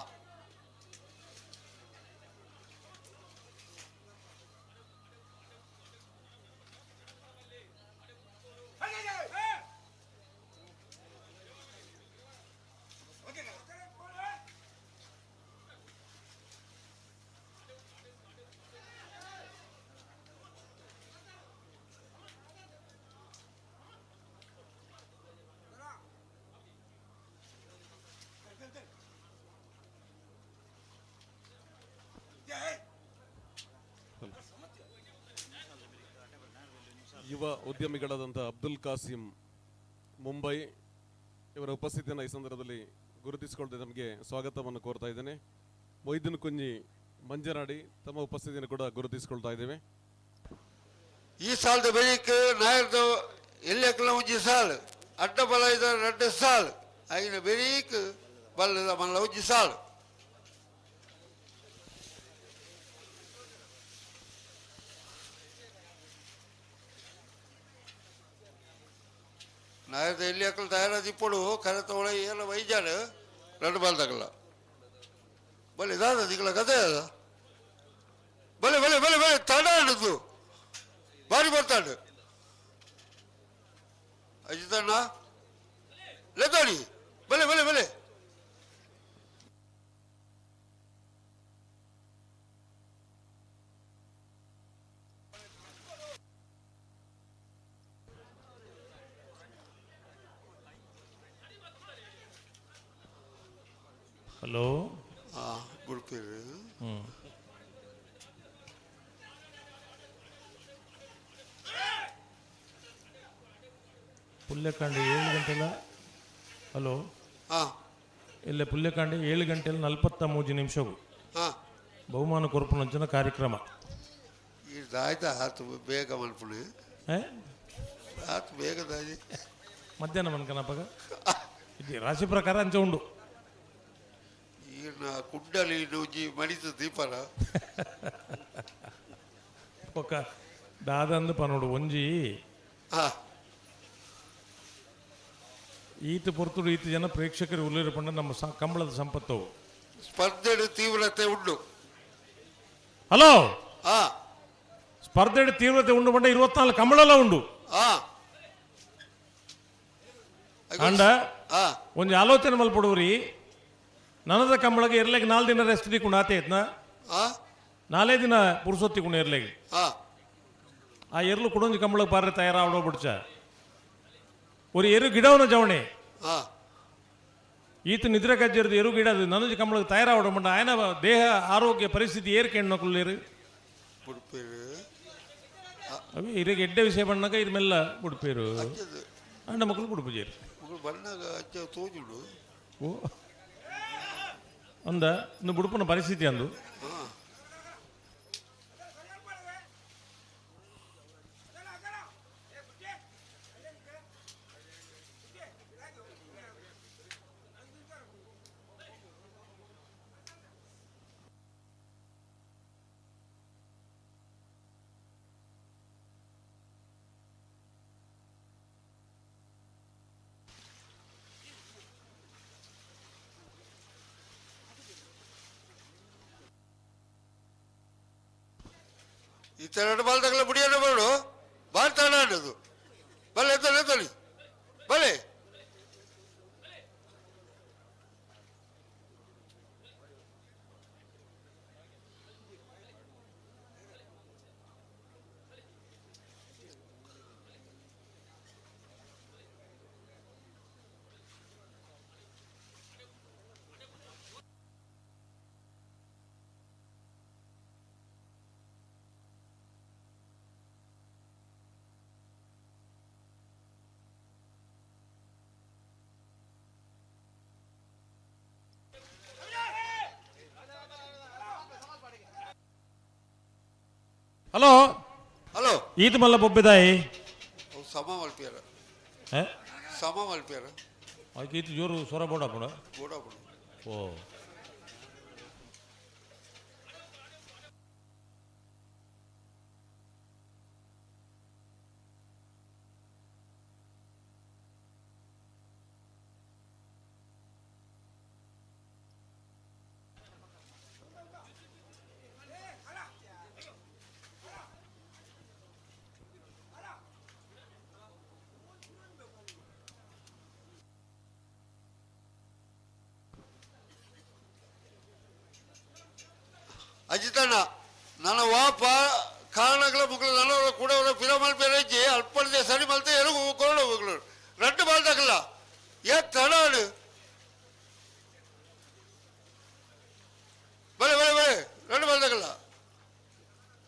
ಯುವ ಉದ್ಯಮಿಗಳಾದಂಥ ಅಬ್ದುಲ್ ಕಾಸಿಂ ಮುಂಬೈ ಇವರ ಉಪಸ್ಥಿತಿಯನ್ನು ಈ ಸಂದರ್ಭದಲ್ಲಿ ಗುರುತಿಸಿಕೊಳ್ಳದೆ ನಮಗೆ ಸ್ವಾಗತವನ್ನು ಕೋರ್ತಾ ಇದ್ದೇನೆ. ಮೊಯ್ದಿನ್ ಕುಂಜಿ ಮಂಜನಾಡಿ ತಮ್ಮ ಉಪಸ್ಥಿತಿಯನ್ನು ಕೂಡ ಗುರುತಿಸಿಕೊಳ್ತಾ ಇದ್ದೇವೆ. ಈ ಸಾಲದ ಬೆಳಿಗ್ಗೆ ನಾಯರ್ದ ಎಲ್ಲಿ ಒಂಜಿ ಸಾಲು ಅಡ್ಡ ಬಲ ಇದ್ದಾರೆ ರಡ್ಡ ಸಾಲು ಐನ ಬೆರೀಕ್ ಬಲ್ಲದ ಮಲ್ಲ ಒಂಜಿ ಸಾಲು. ನಾಯರ್ದ ಎಲ್ಲಿ ಅಕ್ಕಲು ತಯಾರಾದಿಪ್ಪಡು ಕರೆತ ಒಳ ಎಲ್ಲ ವೈಜಾಡು ರಡ್ಡು ಬಾಲ್ದಾಗಲ್ಲ ಬಲೆ ದಾದ ದಿಗಳ ಕತೆ ಅದ ಬಲೆ ಬಲೆ ಬಲೆ ಬಲೆ ತಡ ಆಡುದು ಬಾರಿ ಬರ್ತಾಡು ಅಜಿತಣ್ಣ ಲೆದ್ದಾಡಿ ಬಲೆ ಬಲೆ ಬಲೆ. ಹಲೋ, ಪುಲ್ಯಕಾಂಡೆ 7 ಗಂಟೆಲ. ಹಲೋ, ಇಲ್ಲ ಪುಲ್ಯಕಾಂಡೆ 7 ಗಂಟೆಲ 43 ನಿಮಿಷವು ಬಹುಮಾನ ಕೊರಪುನಂಚಿನ ಕಾರ್ಯಕ್ರಮ. ಆತು ಬೇಗ ಮಲ್ಪುಣೆ ಆತು ಬೇಗ ಮಧ್ಯಾಹ್ನ ಮನ್ಕನಪ್ಪಗ ಇದು ರಾಶಿ ಪ್ರಕಾರ ಅಂಚ ಉಂಡು. ಕುಂಡಲಿ ಒಂಜಿ ಮಣಿತ ದೀಪನ ಒಕ್ಕ ದಾದಂದು ಪನೋಡು ಒಂಜಿ ಈತ ಪೊರ್ತುಡು ಈತ ಜನ ಪ್ರೇಕ್ಷಕರು ಉಲ್ಲೇರು ಪಂಡ ನಮ್ಮ ಕಂಬಳದ ಸಂಪತ್ತು. ಸ್ಪರ್ಧೆ ತೀವ್ರತೆ ಉಂಡು. ಹಲೋ, ಸ್ಪರ್ಧೆ ತೀವ್ರತೆ ಉಂಡು ಪಂಡ 24 ಕಂಬಳಲ ಉಂಡು. ಅಂಡ ಒಂಜಿ ಆಲೋಚನೆ ಮಲ್ಪಡುವ್ರಿ ನನದ ಕಂಬಳಗೆ ಇರ್ಲೆಗ್ 4 ದಿನ ರೆಸ್ಟ್ ದಿಕ್ಕೊಂಡು ಆತೆ ಇತ್ನ ನಾಲೇ ದಿನ ಪುರುಸೊತ್ತಿಕೊಂಡು ಇರ್ಲೆಗ್ ಆ ಎರ್ಲು ಕುಡೊಂಜಿ ಕಂಬಳಗೆ ಪಾರ್ರೆ ತಯಾರಾವಡೋ ಬಿಡ್ಚ ஒரு ಎರು ಗಿಡವನ ಜವಣೆ ಈತ ನಿದ್ರೆ ಕಜ್ಜರ್ದು ಎರು ಗಿಡ ನನಜಿ ಕಂಬಳಗೆ ತಯಾರಾವಡ ಮಂಡ ಆಯನ ದೇಹ ಆರೋಗ್ಯ ಪರಿಸ್ಥಿತಿ ಏರ್ಕೆಣ್ಣು ಕುಲ್ಲೇರು ಅವೇ ಇರಗೆ ಎಡ್ಡೆ ವಿಷಯ ಬಣ್ಣಗ ಇರ್ ಮೆಲ್ಲ ಬುಡ್ಪೇರು ಅಂಡ ಮಕ್ಕಳು ಬುಡ್ಪುಜೇರು ಓ ಅಂದ ಇನ್ನು ಬುಡುಪನ ಪರಿಸ್ಥಿತಿ ಅಂದು ಇತ್ತೆರಡು ಬಾಲ್ದಾಗಲ ಬುಡಿಯನ್ನು ಬೇಡು ಬಾಲ್ ತಗೊಂಡು ಬಲೆ ಎತ್ತಲಿ ಎತ್ತಲಿ ಬಲೆ ಹಲೋ ಹಲೋ ಈತ ಮಲ್ಲ ಬೊಬ್ಬೆದಾಯಿ ಸಮ ಮಲ್ಪಿಯರ ಸಮ ಮಲ್ಪಿಯರ ಅದಕ್ಕೆ ಈತ ಜೋರು ಸ್ವರ ಬೋಡ ಪುಣ ಬೋಡ ಪುಣ ಓ ಅಜಿತಣ್ಣ ನನ್ನ ವಾಪ ಕಾರಣಗಳ ಮುಗ್ಳು ನನ್ನ ಕೂಡ ಫಿಲಮ್ ಮಲ್ಪೇರೆಜ್ಜಿ ಅಲ್ಪದ ಸರಿ ಮಲ್ತೆ ಎರುಗು ಕೊರಡು ಮುಗ್ಳು రెండు బాల్ తగల ఏ తడాడు ಬಲೆ ಬಲೆ ಬಲೆ రెండు ಬಾಲ್ ತಗಲ್ಲ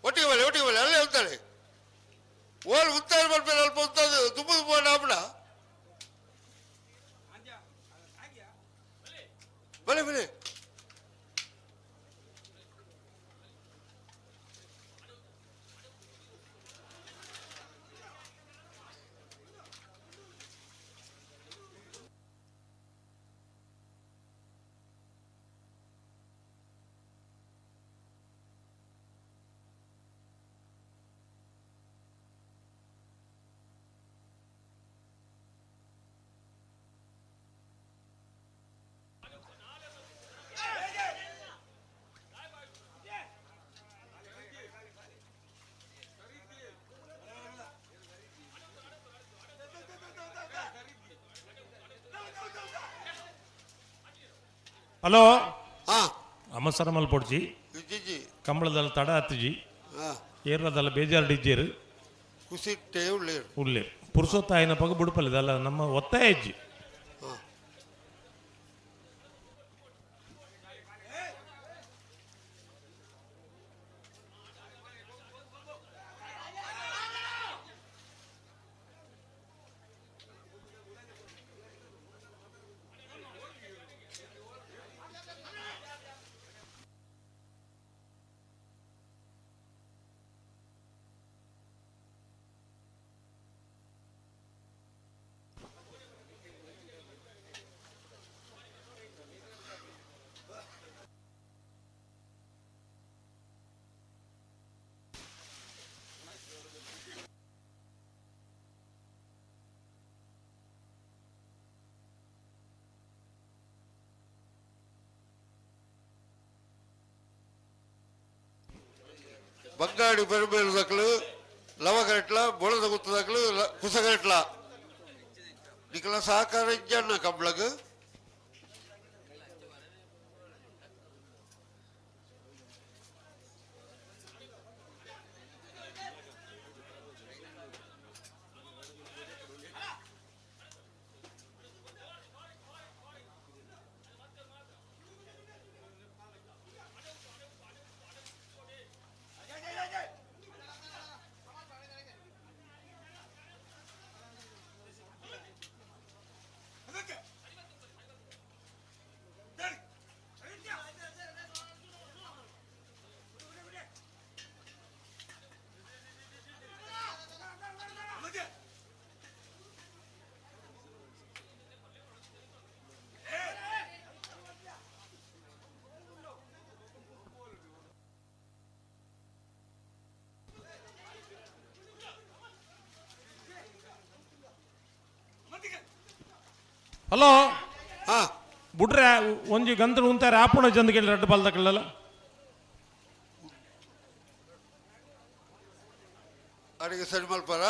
ಒಟ್ಟಿಗೆ ಬಲೆ ಒಟ್ಟಿಗೆ ಬಲೆ ಅಲ್ಲೇ ಹೋಗ್ತಾಳೆ ಓಲ್ ಉತ್ತಾರ ಮಲ್ಪೇರೆ ಅಲ್ಪ ಉತ್ತದು ದುಬ್ಬು ದುಬ್ಬು ಆಪಣ ಬಲೆ ಬಲೆ ಹಲೋ ಅಮಸರ ಮಲ್ಪೊಡ್ಚಿ ಕಂಬಳದಲ್ಲ ತಡ ಅತ್ತಜಿ ಏರ್ಲದಲ್ಲ ಬೇಜಾರು ಡಿಜ್ಜೇರು ಕುಸಿಟ್ಟೆ ಉಳ್ಳೇರು ಉಳ್ಳೇರು ಪುರುಷೋತ್ತಾಯನ ಪಗ ಬುಡುಪಲ್ಲಿದಲ್ಲ ನಮ್ಮ ಒತ್ತಾಯ ಅಜ್ಜಿ. ಬಂಗಾಡಿ ಪೆರುಬೇರು ದಕ್ಕಲು ಲವಗರೆಟ್ಲ ಬೊಳದ ಗುತ್ತದಕ್ಕಲು ಕುಸಗರೆಟ್ಲ. ನಿಕಲ ಸಹಕಾರ ಇಜ್ಜಣ್ಣ ಕಂಬಳಗ್. ಹಲೋ ಬುಡ್ರೆ ಒಂಜಿ ಗಂತ್ರ ಉಂತಾರೆ ಆಪುಣ ಚಂದ ಕೇಳಿ ರಡ್ಡು ಬಾಲ್ದಕ್ಕಲ್ಲ ಅಡಿಗೆ ಸರಿ ಮಲ್ಪಾರ.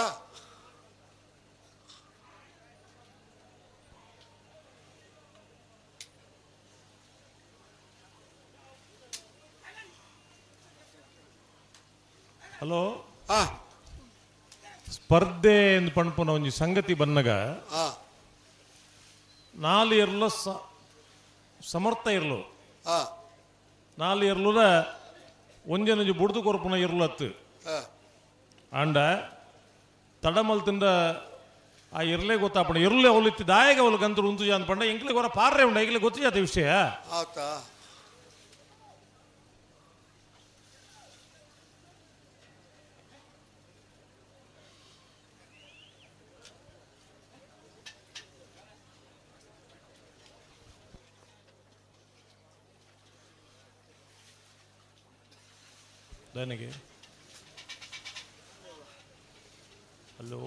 ಹಲೋ ಸ್ಪರ್ಧೆ ಎಂದು ಪಣ್ಪುನ ಒಂಜಿ ಸಂಗತಿ ಬನ್ನಗ ನಾಲ್ ಇರ್ಲು ಸಮರ್ಥ ಇರ್ಲು ನಾಲ್ ಇರ್ಲುದ ಒಂಜನೊಂಜಿ ಬುಡ್ದು ಕೊರ್ಪುನ ಇರ್ಲು ಅತ್ತು ಆಂಡ ತಡಮಲ್ ತಿಂದ ಆ ಇರ್ಲೇ ಗೊತ್ತಾಪಣ ಇರ್ಲೆ ಅವಳು ಇತ್ತು ದಾಯಗ ಅವಳು ಗಂತರು ಉಂತು ಅಂತ ಪಂಡ ಎಂಕ್ಲೆ ಗೊರ ಪಾರ್ರೆ ಉಂಡ ಎಂಕ್ಲೆ ಗೊತ್ತು ಜಾತ ವಿಷಯ. ನನಗೆ ಹಲೋ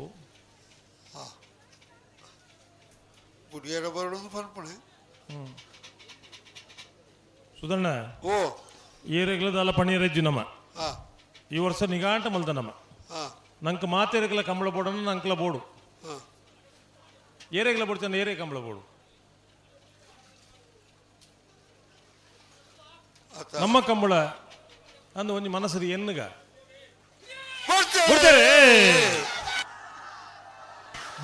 ಬುಡಿಯರ ಬರೋದು ಪನ್ಪಣೆ ಸುಧಣ್ಣ ಓ ಏರೆಗ್ಲದಲ್ಲ ಪಣೀರಜ್ಜಿ ನಮ್ಮ ಈ ವರ್ಷ ನಿಗಾಂಟ ಮಲ್ದ ನಮ್ಮ ನಂಗೆ ಮಾತೇರೆಗ್ಲ ಕಂಬಳ ಬೋಡನ್ನು ನಂಕ್ಲ ಬೋಡು ಏರೆಗ್ಲ ಬೋಡ್ತಾನೆ ಏರೇ ಕಂಬಳ ಬೋಡು ನಮ್ಮ ಕಂಬಳ ಅಂದು ಒಂಜಿ ಮನಸ್ಸು ಎನ್ನುಗ ಕೊಡ್ತಾರೆ.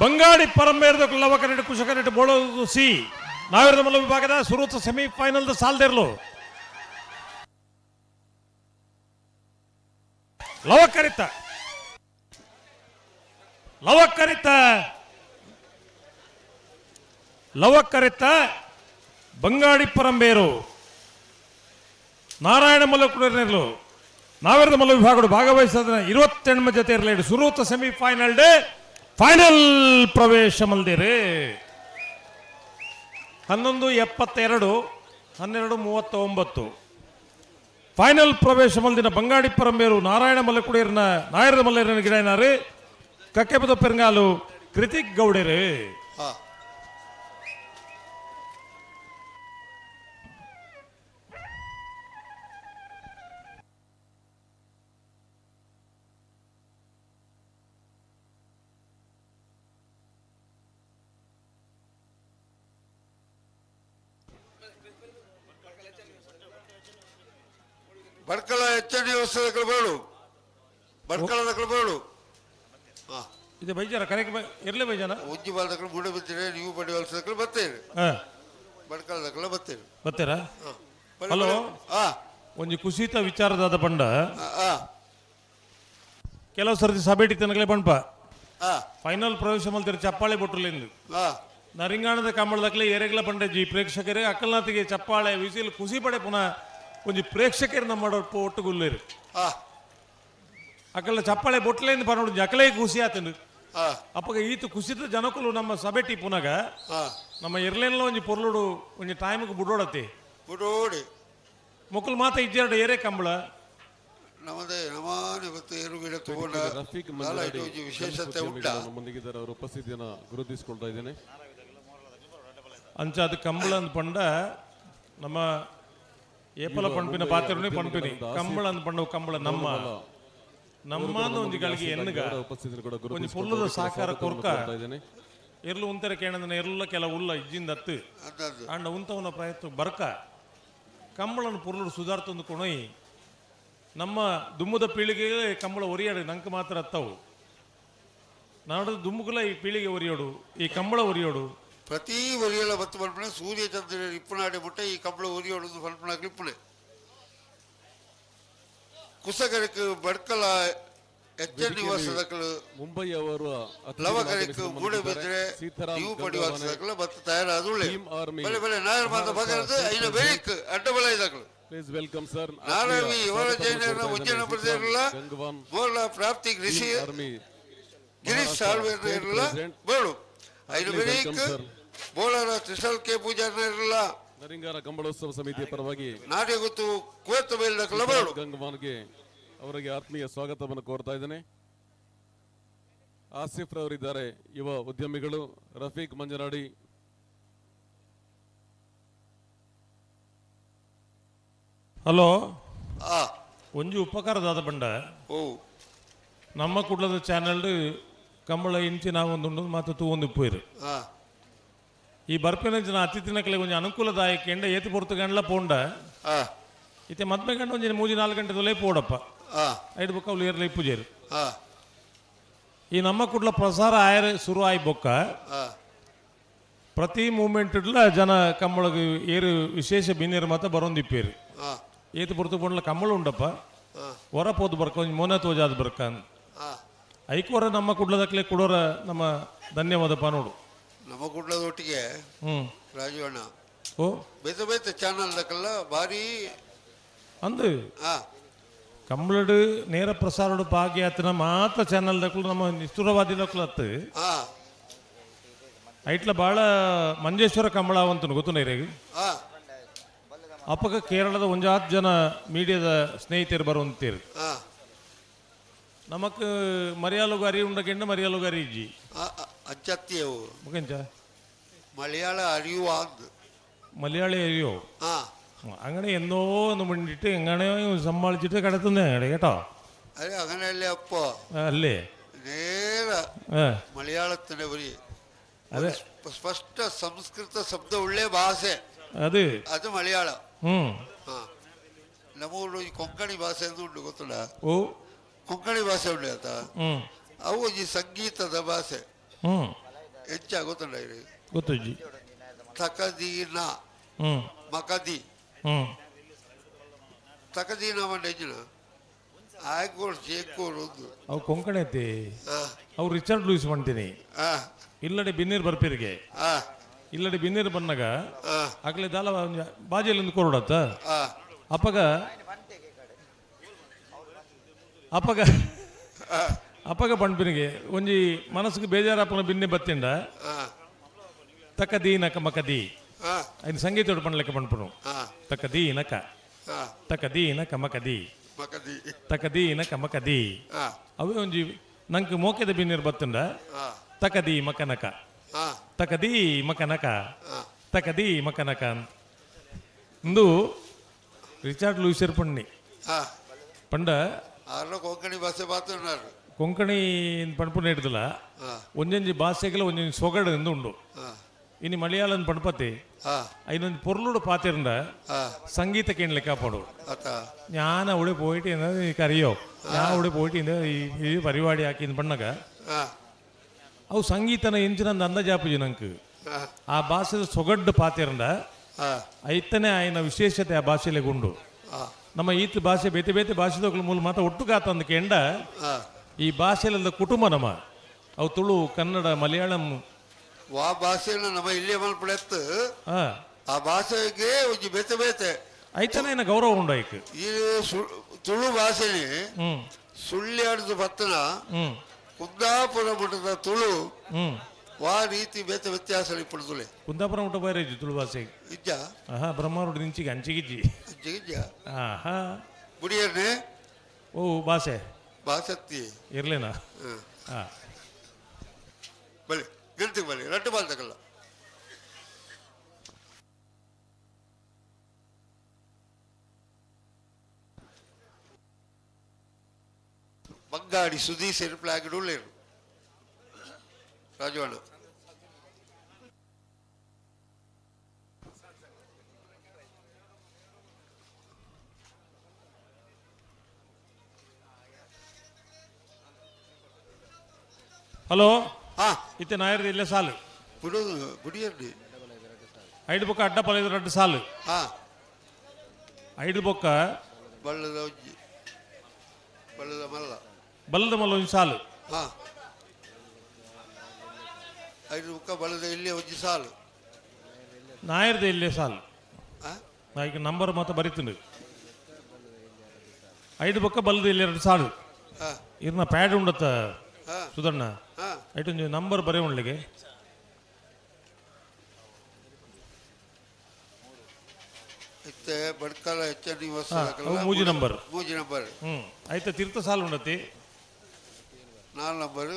ಬಂಗಾಡಿ ಪರಂಬೇರ್ದ ಲವಕರೆಡ್ ಕುಶಕರೆಡ್ ಬೋಳೋದು ಸಿ ನಾವಿರದ ಮಲ್ಲ ವಿಭಾಗದ ಸುರೂತ ಸೆಮಿಫೈನಲ್ ಸಾಲ್ದಿರ್ಲು ಲವಕರಿತ ಲವಕರಿತ ಲವಕರಿತ ಬಂಗಾಡಿ ಪರಂಬೇರು ನಾರಾಯಣ ಮಲ್ಲಕುಡರ್ನೆರ್ಲು ನಾವಿರದ ಮಲ್ಲ ವಿಭಾಗಡು ಭಾಗವಹಿಸಿದ 28 ಜೊತೆ ಇರಲಿ ಸುರೂತ ಸೆಮಿಫೈನಲ್ ಡೇ ಫೈನಲ್ ಪ್ರವೇಶ ಮಲ್ದಿರಿ. 11:72 12:39 ಫೈನಲ್ ಪ್ರವೇಶ ಮಲ್ದಿನ ಬಂಗಾಡಿ ಪರಂಬೇರು ನಾರಾಯಣ ಮಲ್ಲಕುಡಿಯರ್ನ ನಾಯರದ ಮಲ್ಲರನ ಗಿಡನಾರು ಕಕ್ಕೆಪದ ಪೆರಂಗಾಲು ಕೃತಿಕ್ ಗೌಡರು. ಬಡ್ಕಳ ಎಚ್ ಡಿ ವ್ಯವಸ್ಥೆ ಬೇಡು ಬಡ್ಕಳದಕ್ಕಳು ಬೇಡು. ಇದು ಬೈಜಾರ ಕರೆಕ್ಟ್ ಇರಲಿ ಬೈಜಾನ ಉಜ್ಜಿ ಬಾಲ್ದಕ್ಕಳು ಮೂಡೆ ಬಿತ್ತೀರಿ ನೀವು ಬಡಿ ಹೊಲ್ಸದಕ್ಕಳು ಬರ್ತೀರಿ ಬಡ್ಕಳದಕ್ಕಳ ಬರ್ತೀರಿ ಬರ್ತೀರಾ? ಹಲೋ ಒಂಜಿ ಕುಸಿತ ವಿಚಾರದಾದ ಪಂಡ ಕೆಲವು ಸರ್ತಿ ಸಭೆಟಿ ತನಕಲೇ ಪಂಪ ಫೈನಲ್ ಪ್ರವೇಶ ಮಲ್ತೀರಿ ಚಪ್ಪಾಳೆ ಬೊಟ್ಟುಲಿಂದು ನರಿಂಗಾಣದ ಕಂಬಳದಕ್ಕಲೆ ಏರೆಗ್ಲ ಪಂಡಜಿ ಪ್ರೇಕ್ಷಕರೇ ಅಕ್ಕಲ್ನಾತಿಗೆ ಚಪ್ಪಾಳೆ ವಿಸಿಲ್ ಖುಷಿ ಪಡೆ ಪುನಃ ಒಂಜಿ ಪ್ರೇಕ್ಷಕರು ನಮ್ಮ ಒಟ್ಟುಗುಲ್ಲೇರು ಅಕ್ಕಲ ಚಪ್ಪಾಳೆ ಬೊಟ್ಲೇಂದು ಪನ್ನೋಡು ಅಕ್ಕಲೇ ಖುಷಿ ಆತನು. ಅಪ್ಪಗ ಈತ ಖುಷಿತ ಜನಕುಲು ನಮ್ಮ ಸಭೆಟಿ ಪುನಗ ನಮ್ಮ ಇರ್ಲೇನ್ಲ ಒಂಜಿ ಪೊರ್ಲುಡು ಒಂಜಿ ಟೈಮ್ಗೆ ಬುಡೋಡತಿ ಬುಡೋಡಿ ಮೊಕ್ಕಲು ಮಾತ ಇಜ್ಜಾರಡ ಏರೇ ಕಂಬಳ ನಮ್ಮದೇ ನಮಾನೆ ಮತ್ತು ಏರುಗಿಡ ತೋಡ ರಫೀಕ್ ವಿಶೇಷತೆ ಉಂಟ ನಮ್ಮೊಂದಿಗಿದ್ದಾರೆ. ಅವರ ಉಪಸ್ಥಿತಿಯನ್ನು ಗುರುತಿಸಿಕೊಳ್ತಾ ಇದ್ದೇನೆ. ಅಂಚ ಅದು ಕಂಬಳ ಅಂದ್ ಪಂಡ ನಮ್ಮ ಏಪಲ ಪಂಪಿನ ಪಾತ್ರನೇ ಪಂಪಿನಿ ಕಂಬಳ ಅಂದ್ ಪಂಡ ಕಂಬಳ ನಮ್ಮ ನಮ್ಮ ಒಂಜಿ ಗಳಿಗೆ ಎನ್ನುಗ ಒಂಜಿ ಪೊಲ್ಲದ ಸಾಕಾರ ಕೊರ್ಕ ಎರ್ಲು ಉಂತರ ಕೇಣಂದನ ಎರ್ಲ ಕೆಲ ಉಲ್ಲ ಇಜ್ಜಿಂದತ್ತು ಅಂಡ ಉಂತವನ ಪ್ರಯತ್ನ ಬರ್ಕ ಕಂಬಳನ ಪೊರ್ಲುಡು ಸುಧಾರ್ತೊಂದು ಕೊಣೊಯ್ ನಮ್ಮ ದುಮ್ಮದ ಪೀಳಿಗೆಗೆ ಕಂಬಳ ಒರಿಯಾಡು ನಂಗೆ ಮಾತ್ರ ಅತ್ತವು ನಾಡು ದುಮ್ಮುಗುಲ ಈ ಪೀಳಿಗೆ ಒರಿಯೋಡು ಈ ಕಂಬಳ ಒರಿಯೋಡು ಪ್ರತಿ ಒರಿಯಲ ಬತ್ತು ಪಲ್ಪನೆ ಸೂರ್ಯ ಚಂದ್ರ ಇಪ್ಪನಾಡಿ ಮುಟ್ಟ ಈ ಕಂಬಳ ಒರಿಯೋಡು ಪಲ್ಪನಾಗ್ಲಿ ಇಪ್ಪಣೆ ಕುಸಗರಕ್ಕೆ ಬಡ್ಕಲ ಎಚ್ ಎನ್ ನಿವಾಸದಕ್ಕಲು ಮುಂಬೈ ಅವರು ಲವಕರಕ್ಕೆ ಮೂಡಬಿದ್ರೆ ನೀವು ಪಡಿವಾಸದಕ್ಕಲು ಮತ್ತು ತಯಾರಾದ ಬಲೆ ಬಲೆ ನಾಯರ್ ಮಾತ ಬಗರ್ದು ಐನ ಬೇಕ್ ಅಡ್ಡ ಬಲ ಇದಕ್ಕಲು ಪ್ಲೀಸ್ welcome sir ನಾರಾವಿ ಯುವರ ಜೈನರ ಉಜ್ಜಯನ ಪ್ರದೇಶಲ್ಲ ಬೋರ್ಲ ಪ್ರಾಪ್ತಿ ಋಷಿ ಗಿರೀಶ್ ಸಾಳ್ವೆ ಇರಲ್ಲ ಬೋಳು ಐನ ಬೇಕ್ ಬೋಳರ ತ್ರಿಶಲ್ ಕೆ ಪೂಜಾರ್ನ ಇರಲ್ಲ ನರಿಂಗಾರ ಕಂಬಳೋತ್ಸವ ಸಮಿತಿಯ ಪರವಾಗಿ ನಾಡೆ ಗೊತ್ತು ಕೋತ ಬೈಲ್ದಕ್ಕಲ ಬೋಳು ಗಂಗವಾನ್ಗೆ ಅವರಿಗೆ ಆತ್ಮೀಯ ಸ್ವಾಗತವನ್ನು ಕೋರ್ತಾ ಇದ್ದೇನೆ. ಆಸಿಫ್ ರವರಿದ್ದಾರೆ, ಯುವ ಉದ್ಯಮಿಗಳು ರಫೀಕ್ ಮಂಜನಾಡಿ. ಹಲೋ, ಒಂಜಿ ಉಪಕಾರದಾದ ಬಂಡ ನಮ್ಮ ಕುಡ್ಲದ ಚಾನೆಲ್ ಕಂಬಳ ಇಂಚಿ ನಾವೊಂದು ಮಾತು ತೂವೊಂದು ಪೋಯಿರು. ಈ ಬರ್ಪಿನ ಜನ ಅತಿಥಿನಕಲೆ ಒಂಜಿ ಅನುಕೂಲದಾಯಕ ಎಂಡ ಏತು ಪೊರ್ತು ಗಂಡ್ಲ ಪೋಂಡ ಇತ್ತೆ ಮದ್ಮೆ ಗಂಡ ಒಂಜಿ ಮೂಜಿ ನಾಲ್ಕು ಗಂಟೆ ತೊಲೆ ಪೋಡಪ್ಪ ಐದು ಬೊಕ್ಕ ಅವ್ಲು ಏರ್ಲ ಇಪ್ಪುಜೇರು. ಈ ನಮ್ಮ ಕುಡ್ಲ ಪ್ರಸಾರ ಆಯರ್ ಶುರು ಆಯ್ ಬೊಕ್ಕ ಪ್ರತಿ ಮೂಮೆಂಟ್ ಜನ ಕಂಬಳಗ್ ಏರು ವಿಶೇಷ ಬಿನ್ನೇರು ಮಾತ್ರ ಬರೋಂದಿಪ್ಪೇರು. ಏತು ಪೊರ್ತು ಪೋಂಡ್ಲ ಕಂಬಳ ಉಂಡಪ್ಪ ಹೊರ ಪೋದು ಬರ್ಕ ಒಂಜಿ ಮೋನೆ ತೋಜಾದ್ ಬರ್ಕ ಐಕೋರ ನಮ್ಮ ಕುಡ್ಲದಕ್ಲೆ ಕೊಡೋರ ನಮ್ಮ ಧನ್ಯವಾದಪ್ಪ ನೋಡು. ನಮ್ಮ ಕುಡ್ಲದೊಟ್ಟಿಗೆ ರಾಜೀವಣ್ಣ ಓ ಬೇತೆ ಬೇತೆ ಚಾನಲ್ ದಕ್ಕಲ್ಲ ಭಾರಿ ಅಂದು ಕಂಬಳಡು ನೇರ ಪ್ರಸಾರಡು ಭಾಗ್ಯ ಆತನ ಮಾತ್ರ ಚಾನಲ್ ದಕ್ಕಲು ನಮ್ಮ ನಿಷ್ಠುರವಾದಿ ದಕ್ಕಲು ಅತ್ತು ಐಟ್ಲ ಭಾಳ ಮಂಜೇಶ್ವರ ಕಂಬಳ ಅವಂತನು ಗೊತ್ತು ನೇರಿಗೆ. ಅಪ್ಪಗ ಕೇರಳದ ಒಂಜಾತ್ ಜನ ಮೀಡಿಯಾದ ಸ್ನೇಹಿತರು ಬರುವಂತೀರು. ನಮಕ್ ಮರಿಯಾಲುಗು ಅರಿ ಉಂಡಕೆಂಡ ಮರಿಯಾಲುಗು ಅರಿ ಇಜ್ಜಿ ಅಜ್ಜತ್ತಿಯವು ಮುಖಂಚ ಮಲಯಾಳ ಅರಿಯುವ മലയാളി അറിയോ? അങ്ങനെ എന്നോ ഒന്ന് മിണ്ടിട്ട് എങ്ങനെ സമ്മാളിച്ചിട്ട് കിടത്തുന്ന കേട്ടോ. അങ്ങനെയല്ലേ അപ്പോ അല്ലേ നേരെ മലയാളത്തിന്റെ ഒരു അതെ സ്പഷ്ട സംസ്കൃത ശബ്ദ ഉള്ളേ ഭാഷೆ അത് ಅದು ಮಲಯಾಳ. ನಮ್ಮೂರು ಈ ಕೊಂಕಣಿ ಭಾಷೆ ಅಂತ ಉಂಟು ಗೊತ್ತಲ್ಲ? ಓ ಕೊಂಕಣಿ ಭಾಷೆ ಉಂಟು ಆತ ಅವು ಈ ಸಂಗೀತದ ಭಾಷೆ ಹೆಚ್ಚ ಗೊತ್ತುಂಡ? ಗೊತ್ತು. ತಕದೀನ ಮಕದಿ ತಕದೀನ ಮಂಡ ಆಯ್ಕೋಡು ಚೇಕೋಡು ಒಂದು ಅವು ಕೊಂಕಣಿ ಐತಿ. ಅವು ರಿಚರ್ಡ್ ಲೂಯಿಸ್ ಮಾಡ್ತೀನಿ. ಇಲ್ಲಡೆ ಬಿನ್ನೀರು ಬರ್ಪಿರಿಗೆ ಇಲ್ಲಡೆ ಬಿನ್ನೀರು ಬಂದಾಗ ಆಗಲೇ ದಾಲ ಬಾಜಿಯಲ್ಲಿ ಕೊರಡತ್ತ ಅಪ್ಪಗ ಅಪ್ಪಗ ಅಪ್ಪಗ ಪಣ್ಪಿನಿಗೆ ಒಂಜಿ ಮನಸ್ಸಿಗೆ ಬೇಜಾರಪ್ಪನ ಬಿನ್ನೆ ಬತ್ತಿಂಡ ತಕದಿ ನಕ ಮಕದಿ ಐದು ಸಂಗೀತ ಪಣ್ಲೆಕ್ಕ ಪಣ್ಪುನು ತಕದಿ ನಕ ತಕದಿ ನಕ ಮಕದಿ ತಕದಿ ನಕ ಮಕದಿ ಅವೇ ಒಂಜಿ ನಂಗೆ ಮೋಕೆದ ಬಿನ್ನೀರು ಬತ್ತುಂಡ ತಕದಿ ಮಕನಕ ತಕದಿ ಮಕನಕ ತಕದಿ ಮಕನಕ ಇಂದು ರಿಚಾರ್ಡ್ ಲೂಯಿಸರ್ ಪಣ್ಣಿ ಪಂಡ ಕೊಂಕಣಿ ಭಾಷೆ ಮಾತನಾಡು ಕೊಂಕಣಿ ಪಣಪುನ ಹಿಡ್ದಲ್ಲ ಒಂಜೊಂಜಿ ಭಾಷೆಗಳ ಒಂಜೊಂಜಿ ಸೊಗಡು ಎಂದು ಉಂಡು. ಇನ್ನು ಮಲಯಾಳಂ ಪಣಪತಿ ಐನೊಂದು ಪೊರ್ಲುಡು ಪಾತಿರಂಡ ಸಂಗೀತ ಕೇಳಲಿಕ್ಕೆ ಕಾಪಾಡು. ഞാൻ അവിടെ പോയിട്ട് എന്താ എനിക്കറിയോ ഞാൻ അവിടെ പോയിട്ട് എന്താ ഈ പരിപാടി ആക്കി പണ്ണക ಅವು ಸಂಗೀತನ ಎಂಚಿನ ಅಂದಾಜಾಪುಜಿ ನಂಗೆ ಆ ಭಾಷೆದ ಸೊಗಡ್ಡು ಪಾತಿರಂಡ ಐತನೇ ಆಯ್ನ ವಿಶೇಷತೆ ಆ ಭಾಷೆಲೆ ಗುಂಡು. ನಮ್ಮ ಈತ ಭಾಷೆ ಬೇತೆ ಬೇತೆ ಭಾಷೆದೊಕ್ಲು ಮೂಲ ಮಾತ ಒಟ್ಟುಗಾತಂದ ಕೆಂಡ ಈ ಭಾಷೆಲದ ಕುಟುಂಬ ನಮ್ಮ ಅವು ತುಳು ಕನ್ನಡ ಮಲಯಾಳಂ ಆ ಭಾಷೆನ ನಮ್ಮ ಇಲ್ಲೇ ಮಲ್ಪಡೆತ್ತು ಆ ಭಾಷೆಗೆ ಒಂಜಿ ಬೇತೆ ಬೇತೆ ಐತನೇ ಗೌರವ ಉಂಡು ಐಕ್ ಈ ತುಳು ಭಾಷೆನೆ ಸುಳ್ಯಾಡ್ದು ಬತ್ತನ ಕುಂದಾಪುರ ಮಠದ ತುಳು ವಾ ರೀತಿ ಬೇತೆ ವ್ಯತ್ಯಾಸ ಇಪ್ಪಡುದುಲೆ. ಕುಂದಾಪುರ ಮಠ ಬೇರೆ ತುಳು ಭಾಷೆ ಇಜ್ಜ ಆಹಾ ಬ್ರಹ್ಮರೋಡ್ ನಿಂಚಿಗೆ ಅಂಚಿಗಿಜ್ಜಿ ಅಂಚಿಗಿಜ್ಜ ಆಹಾ ಬುಡಿಯರ್ನೆ ಓ ಭಾಷೆ ಭಾಷತ್ತಿ ಇರ್ಲೇನಾ ಹಾ ಬಲೆ ಗೆಲ್ತಿ ಬಲೆ ರಡ್ಡು ಬಾಲ್ತಕಲ್ಲ ಬಂಗಾಡಿ ಸುದೀಸ್ ಎರುಪ್ಲಾಗಿಡು ಉಳ್ಳೇರು ರಾಜವಣ್ಣ. ಹಲೋ ಇತ್ತೆ ನಾಯರ್ದ ಇಲ್ಲೇ ಸಾಲು ಬುಡಿಯರ್ಡಿ ಐದು ಬೊಕ್ಕ ಅಡ್ಡ ಪಲ ರಡ್ಡು ಸಾಲು ಐದು ಬೊಕ್ಕ ಬಳ್ಳದ ಒಂಜಿ ಬಳ್ಳದ ಮಲ್ಲ ಬಲ್ಲದ ಮಲ್ಲ ಒಂಜಿ ಸಾಲು ಐದು ಬೊಕ್ಕ ಬಳ್ಳದ ಇಲ್ಲಿ ಒಂಜಿ ಸಾಲು ನಾಯರ್ದ ಇಲ್ಲೇ ಸಾಲು ನಾ ಈಗ ನಂಬರ್ ಮಾತ್ರ ಬರೀತೀನಿ. ಐದು ಬೊಕ್ಕ ಬಲ್ಲದ ಇಲ್ಲಿ ಎರಡು ಸಾಲು. ಇರ್ನ ಪ್ಯಾಡ್ ಉಂಡತ್ತ ಸುಧಣ್ಣ ಐಟೊಂಜಿ ನಂಬರ್ ಬರೀ ಉಂಡ್ಲಿಗೆ. ಇತ್ತೆ ಬಡ್ಕಲ ಎಚ್ ನಿವಾಸ ಮೂಜಿ ನಂಬರ್. ಮೂಜಿ ನಂಬರ್. ಐತ ತೀರ್ಥ ಸಾಲು ಉಂಡತಿ. 4 ನಂಬರ್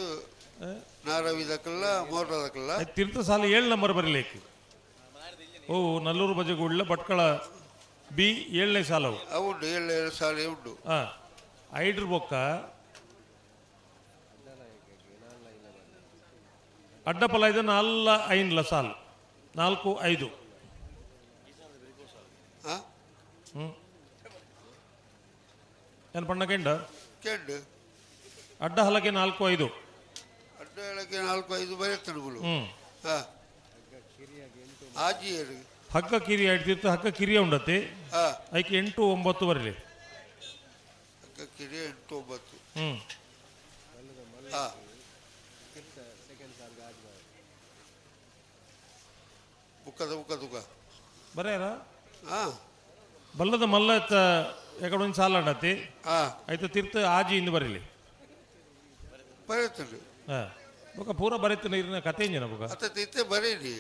ನಾರವಿ ದಕ್ಕಲ್ಲ ಮೋರ ದಕ್ಕಲ್ಲ. ತೀರ್ಥ ಸಾಲು 7 ನಂಬರ್ ಬರೀಲಿಕ್ಕೆ. ಓ ನಲ್ಲೂರು ಬಜೆಗುಳ್ಳ ಭಟ್ಕಳ ಬಿ 7ನೇ ಸಾಲವು. ಉಂಟು 7 ಸಾಲೆ ಉಂಟು. ಐಡ್ರ ಬೊಕ್ಕ ಅಡ್ಡಪಲ ಇದೆ 4 5 ಸಾಲು 4 5. ಏನು ಪಣ್ಣ ಕೆಂಡ ಕೆಂಡು ಅಡ್ಡ ಹಲಗೆ 4 5. ಅಡ್ಡ ಹಲಗೆ 4 5 ಬರೆಯುತ್ತಾನೆ. ಆಜಿ ಹಗ್ಗ ಕಿರಿಯ ಹಿಡ್ದಿತ್ತು. ಹಗ್ಗ ಕಿರಿಯ ಉಂಡತಿ ಐಕೆ 8 9 ಬರಲಿ. ಹಗ್ಗ ಕಿರಿಯ 8 9. ಬುಕ್ಕದ ಬುಕ್ಕ ಬರೆಯಾರ ಬಲ್ಲದ ಮಲ್ಲ ಎಕಡೆ ಒಂದು ಸಾಲ ಅಂಡತಿ ಆಯ್ತು ತೀರ್ಥ ಆಜಿ ಇಂದು ಬರೀಲಿ. ಬರೆಯುತ್ತಂಡು ಬೊಕ್ಕ ಪೂರ ಬರೀತಾನೆ ಇರಿನ ಕತೆ ಇಂಜಿನ ಬೊಕ್ಕ ಅತ್ತ ಬರೀನಿ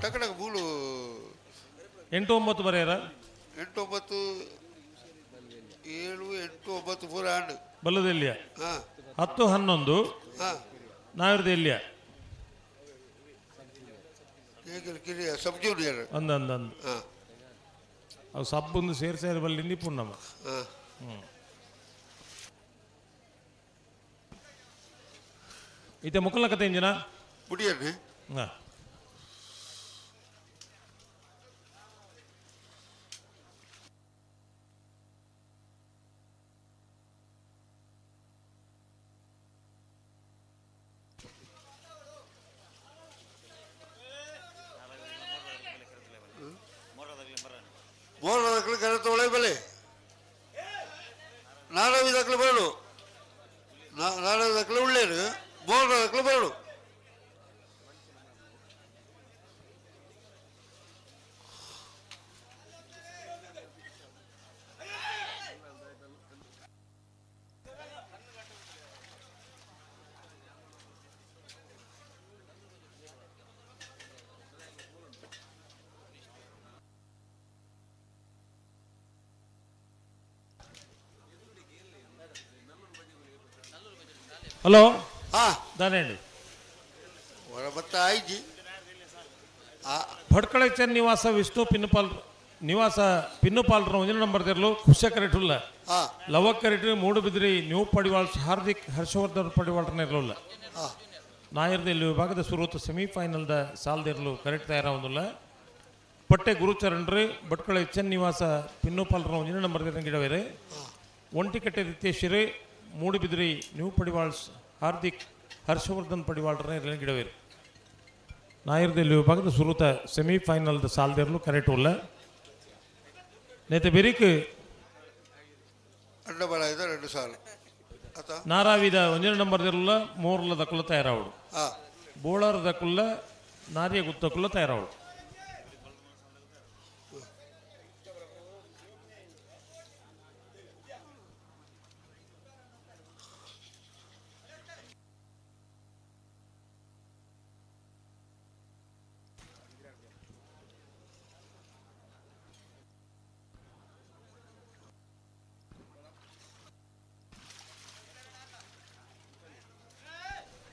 ಟಕಡಕ ಮೂಲು 8 9 ಬರೆಯಾರ 8 9 7 8 9 ಪೂರ ಆಂಡು ಬಲ್ಲದ ಎಲ್ಲಿಯ 10 11 ನಾವಿರದ ಎಲ್ಲಿಯ ಸಬ್ ಜೂನಿಯರ್ ಅಂದ ಅಂದ ಅಂದ ಅವು ಸಬ್ಬೊಂದು ಸೇರಿ ಸೇರಿ ಬಲ್ಲಿ ನಿಪುಣ್ಣಮ್ಮ. ಇತ್ತೆ ಮುಕ್ಕಲ್ನ ಕತೆ ಇಂಜಿನ ಬುಡಿಯರ್ರಿ. ಮೋರದಕ್ಕಲು ಕರೆತೊಳೆ ಬಲೆ ನಾರವಿದಕ್ಕಲು ಬರಡು ನಾರವಿದಕ್ಕಲು ಉಳ್ಳೇರು ಮೋರದಕ್ಕಲು ಬರಡು. ಹಲೋ ದಾನೇಳಿ ಭಟ್ಕಳ ಚೆನ್ ನಿವಾಸ ವಿಷ್ಣು ಪಿನ್ನುಪಾಲ್ ನಿವಾಸ ಪಿನ್ನುಪಾಲ್ರ ಒಂದಿನ ನಂಬರ್ ತೆರಲು ಖುಷ ಕರೆಟುಲ್ಲ ಲವ ಕರೆಟು ಮೂಡುಬಿದ್ರಿ ನ್ಯೂ ಪಡಿವಾಳ್ ಹಾರ್ದಿಕ್ ಹರ್ಷವರ್ಧನ್ ಪಡಿವಾಳ್ರನ್ನ ಇರಲಿಲ್ಲ. ನಾಯರ್ದಲ್ಲಿ ವಿಭಾಗದ ಸುರೂತ ಸೆಮಿಫೈನಲ್ದ ಸಾಲದಿರಲು ಕರೆಕ್ಟ್ ತಯಾರಾಗುವುದಿಲ್ಲ. ಪಟ್ಟೆ ಗುರುಚರಣ್ರಿ ಭಟ್ಕಳ ಚೆನ್ ನಿವಾಸ ಪಿನ್ನುಪಾಲ್ರ ಒಂದಿನ ನಂಬರ್ ಗಿಡವೇರೆ ಒಂಟಿಕಟ್ಟೆ ರಿತೇಶ್ವರಿ ಮೂಡುಬಿದ್ರಿ ನ್ಯೂ ಪಡಿವಾಳ್ಸ್ ಹಾರ್ದಿಕ್ ಹರ್ಷವರ್ಧನ್ ಪಡಿವಾಳ್ರನ್ನ ಇರಲಿ ಗಿಡವೇರು. ನಾಯರ್ದಲ್ಲಿ ವಿಭಾಗದ ಸುರೂತ ಸೆಮಿಫೈನಲ್ದ ಸಾಲದಿರಲು ಕರೆಕ್ಟ್ ಉಲ್ಲ. ನೇತೆ ಬೆರಿಕ್ ನಾರಾವಿದ ಒಂದಿನ ನಂಬರ್ ದಿರಲ್ಲ ಮೂರ್ಲ ದಕ್ಕುಲ್ಲ ತಯಾರಾವಡು ಬೋಳಾರ ದಕ್ಕುಲ್ಲ ನಾರಿಯ ಗುತ್ತಕ್ಕುಲ್ಲ ತಯಾರಾವಡು.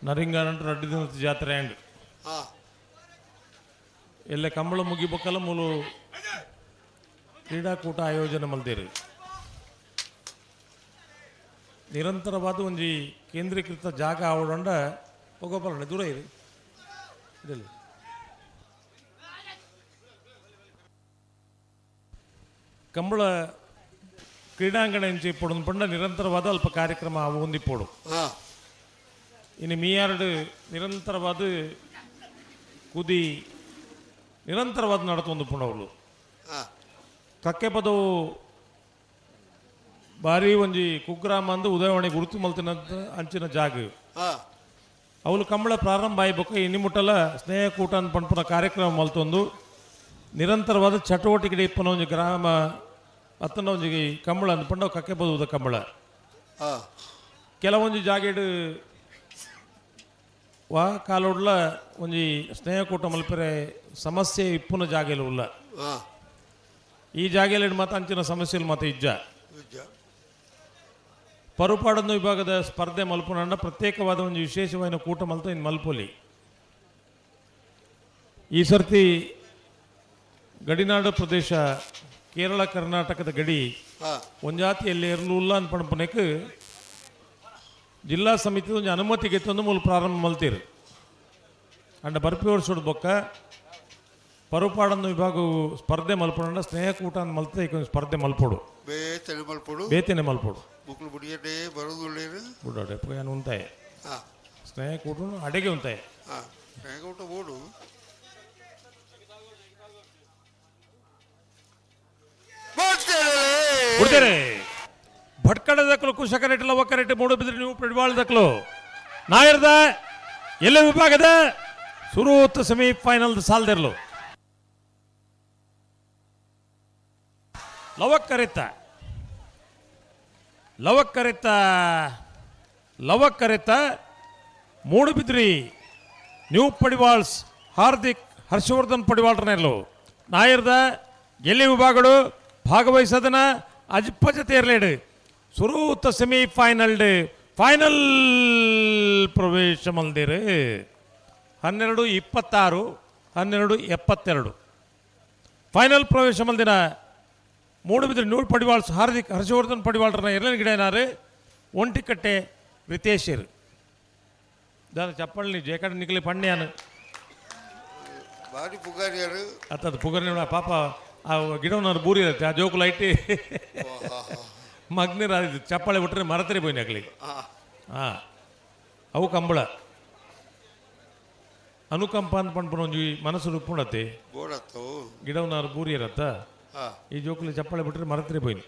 ನರಿಂಗಾನಂಟು ರಡ್ಡು ದಿನದ ಜಾತ್ರೆ ಆ್ಯಂಡ್ ಎಲ್ಲ ಕಂಬಳ ಮುಗಿಬೇಕಲ್ಲ ಮೂಲು ಕ್ರೀಡಾಕೂಟ ಆಯೋಜನೆ ಮಲ್ದೇರಿ. ನಿರಂತರವಾದ ಒಂಜಿ ಕೇಂದ್ರೀಕೃತ ಜಾಗ ಆವಡಂಡ ಹೋಗೋಬಲ್ಲ ದೂರ ಇರಿ ಇದೆಲ್ಲ ಕಂಬಳ ಕ್ರೀಡಾಂಗಣ ಎಂಚಿ ಪೋಡು ಪಂಡ ನಿರಂತರವಾದ ಅಲ್ಪ ಕಾರ್ಯಕ್ರಮ ಹೊಂದಿಪೋಡು. ಇನ್ನು ಮೀಯಾರ್ಡ್ ನಿರಂತರವಾದ ಕುದಿ ನಿರಂತರವಾದ ನಡತೊಂದು ಪುಣವಳು ಕಕ್ಕೆ ಪದವು ಬಾರಿ ಒಂಜಿ ಕುಗ್ರಾಮ ಅಂದು ಉದಯವಾಣಿ ಗುರುತು ಮಲ್ತಿನ ಅಂಚಿನ ಜಾಗ. ಅವಳು ಕಂಬಳ ಪ್ರಾರಂಭ ಆಯ್ಬೇಕು ಇನ್ನಿ ಮುಟ್ಟಲ ಸ್ನೇಹಕೂಟ ಅಂತ ಪನ್ಪುನ ಕಾರ್ಯಕ್ರಮ ಮಲ್ತೊಂದು ನಿರಂತರವಾದ ಚಟುವಟಿಕೆ ಇಪ್ಪನ ಒಂಜಿ ಗ್ರಾಮ ಅತ್ತನ ಒಂಜಿ ಕಂಬಳ ಅಂದ್ಪಂಡ ಕಕ್ಕೆ ಬದುವುದ ಕಂಬಳ. ಕೆಲವೊಂಜಿ ಜಾಗೆಡ್ ವಾ ಕಾಲೋಡ್ಲ ಒಂಜಿ ಸ್ನೇಹಕೂಟ ಮಲ್ಪೆರೆ ಸಮಸ್ಯೆ ಇಪ್ಪುನ ಜಾಗೆಲು ಉಲ್ಲ. ಈ ಜಾಗೆಯಲ್ಲಿ ಮಾತ ಅಂಚಿನ ಸಮಸ್ಯೆలు ಮಾತ ಇಜ್ಜ. ಪರುಪಾಡನ್ನು ವಿಭಾಗದ ಸ್ಪರ್ಧೆ ಮಲ್ಪುನಂಡ ಪ್ರತ್ಯೇಕವಾದ ಒಂದು ವಿಶೇಷವಾದ ಕೂಟ ಮಲ್ತ ಇನ್ನು ಮಲ್ಪೊಲಿ. ಈ ಸರ್ತಿ ಗಡಿನಾಡು ಪ್ರದೇಶ ಕೇರಳ ಕರ್ನಾಟಕದ ಗಡಿ ಒಂಜಾತಿಯಲ್ಲಿ ಇರಲಿಲ್ಲ ಅಂತ ಪಣಪುನಕ್ಕೆ ಜಿಲ್ಲಾ ಸಮಿತಿ ಒಂಜಿ ಅನುಮತಿಗೆ ತಂದು ಮೂಲ ಪ್ರಾರಂಭ ಮಲ್ತೀರು. ಅಂಡ ಬರ್ಪಿ ವರ್ಷದ ಬೊಕ್ಕ ಪರುಪಾಡನ್ನು ವಿಭಾಗವು ಸ್ಪರ್ಧೆ ಮಲ್ಪುನಂಡ ಸ್ನೇಹಕೂಟ ಅಂತ ಮಲ್ತ ಈಗ ಸ್ಪರ್ಧೆ ಮಲ್ಪೊಡು ಬೇತನೆ ಮಲ್ಪೊಡು ಬೇತನೆ ಮಲ್ಪೊಡು ಮುಕ್ಳು ಬುಡಿಯಟೇ ಬರೋದುಳ್ಳೇರು ಬುಡಾಡೆ ಏನು ఉంటాయి ಸ್ನೇಹಕೂಟ ಅಡಿಗೆ ఉంటాయి. ಸ್ನೇಹಕೂಟ ಬೋಡು ಬಿಡ್ತಾರೆ. ಭಟ್ಕಳದಕ್ಕಲು ಕುಶಕರೆಟ್ ಲವಕರೆಟ್ ಮೂಡುಬಿದ್ರೆ ನೀವು ಪಡಿವಾಳದಕ್ಕಲು ನಾಯರ್ದ ಎಲ್ಲ ವಿಭಾಗದ ಸುರೂತ್ ಸೆಮಿ ಫೈನಲ್ ಸಾಲ್ದಿರ್ಲು ಲವಕ್ಕರಿತ ಲವಕ್ಕರಿತ ಲವಕ್ಕರಿತ ಮೂಡುಬಿದ್ರಿ ನ್ಯೂ ಪಡಿವಾಳ್ಸ್ ಹಾರ್ದಿಕ್ ಹರ್ಷವರ್ಧನ್ ಪಡಿವಾಳ್ರನೆಲ್ಲೋ ನಾಯರ್ದ ಗೆಲ್ಲಿ ವಿಭಾಗಡು ಭಾಗವಹಿಸದನ ಅಜ್ಪಜ ತೇರ್ಲೇಡು ಸುರೂತ ಸೆಮಿ ಫೈನಲ್ ಫೈನಲ್ ಪ್ರವೇಶ ಮಲ್ದಿರು 12-26 12-72 ಫೈನಲ್ ಪ್ರವೇಶ ಮಲ್ದಿನ ಮೂಡುಬಿದ್ರೆ ನೂರು ಪಡಿವಾಳ್ಸ್ ಹಾರ್ದಿಕ್ ಹರ್ಷವರ್ಧನ್ ಪಡಿವಾಳ್ರನ್ನ ಎರಡನೇ ಗಿಡನಾರು ಒಂಟಿಕಟ್ಟೆ ರಿತೇಶರು ದಾದ ಚಪ್ಪಳ್ಳಿ ಜೇಕಡೆ ನಿಕ್ಲಿ ಪಣ್ಯಾನು ಬಾರಿ ಪುಗಾರಿಯಾರು ಅತ್ತದು ಪುಗರ್ನಿ ಪಾಪ ಆ ಗಿಡವನ್ನಾರು ಬೂರಿ ಇರುತ್ತೆ ಆ ಜೋಕು ಲೈಟ್ ಮಗ್ನಿರ ಚಪ್ಪಾಳೆ ಬಿಟ್ರೆ ಮರತರಿ ಪೋಯಿನ ಅಕ್ಲಿ. ಹಾಂ ಅವು ಕಂಬಳ ಅನುಕಂಪ ಅಂತ ಪನ್ಪುನ ಒಂಜಿ ಮನಸ್ಸು ಉಪ್ಪುಂಡತ್ತೆ ಗಿಡವನ್ನಾರು ಬೂರಿ ಇರತ್ತ ಈ ಜೋಕುಲಿ ಚಪ್ಪಾಳೆ ಬಿಟ್ರೆ ಮರತರಿ ಪೋಯಿನ.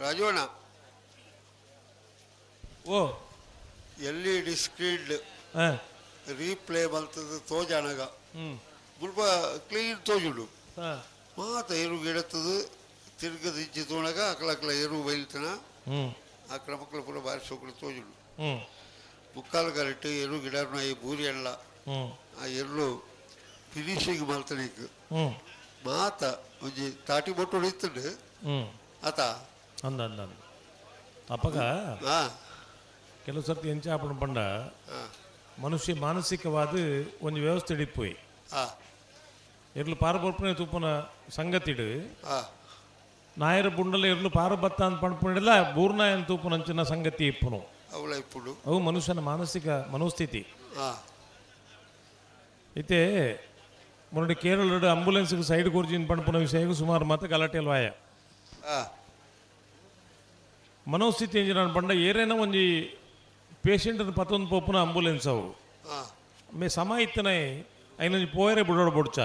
ರಾಜೋಣ ಓ ಎಲ್ ಇ ಡಿ ಸ್ಕ್ರೀನ್ ರೀಪ್ಲೇ ಬಲ್ತದ ತೋಜಾನಗ ಮುಲ್ಪ ಕ್ಲೀನ್ ತೋಜುಂಡು ಮಾತ ಎರು ಗಿಡತ್ತದು ತಿರ್ಗದ ಇಂಚಿ ತೋಣಗ ಅಕಲ ಅಕಲ ಎರು ಬೈಲ್ತನ ಆ ಕ್ರಮಕ್ಕಳ ಪೂರ ಬಾರಿ ಸೋಕುಲು ತೋಜುಂಡು ಮುಕ್ಕಾಲು ಕರೆಕ್ಟ್ ಎರು ಗಿಡ ಈ ಬೂರಿ ಅಲ್ಲ ಆ ಎರ್ಲು ಫಿನಿಶಿಂಗ್ ಮಲ್ತನಿಕ್ ಮಾತ ಒಂಜಿ ತಾಟಿ ಬೊಟ್ಟು ಇತ್ತುಂಡು ಆತ ಅಂದ ಅಂದ ಅಂದ ಅಪ್ಪಗ ಕೆಲವು ಸರ್ತಿ ಎಂಚ ಆಪಣ ಪಂಡ ಮನುಷ್ಯ ಮಾನಸಿಕವಾದ ಒಂದು ವ್ಯವಸ್ಥೆ ಇಡಿಪೋಯಿ ಎರ್ಲು ಪಾರಪೊರ್ಪನೆ ತೂಪುನ ಸಂಗತಿಡು ನಾಯರ ಬುಂಡಲ ಎರ್ಲು ಪಾರಬತ್ತ ಅಂತ ಪಣ್ಪುಂಡಿಲ್ಲ ಬೂರ್ನಾಯನ್ ತೂಪುನಂಚಿನ ಸಂಗತಿ ಇಪ್ಪುನು ಅವು ಮನುಷ್ಯನ ಮಾನಸಿಕ ಮನೋಸ್ಥಿತಿ. అయితే ಮೊನ್ನೆ ಕೇರಳದ ಆಂಬುಲೆನ್ಸ್ ಸೈಡ್ ಕೊರ್ಜಿನ್ ಪಣ್ಪುನ ವಿಷಯ ಸುಮಾರು ಮಾತ ಗಲಾಟೆಲ್ ವಾಯ ಮನೋಸ್ಥಿತಿ ಎಂಜಿನ ಪಂಡ ಏರೇನ ಒಂಜಿ ಪೇಷಂಟ್ ಪತ್ತೊಂದು ಪೋಪುನ ಆಂಬುಲೆನ್ಸ್ ಅವು ಮೇ ಸಮ ಇತ್ತನೆ ಐನೊಂಜಿ ಪೋಯರೆ ಬುಡೋಡ ಬೊಡ್ಚ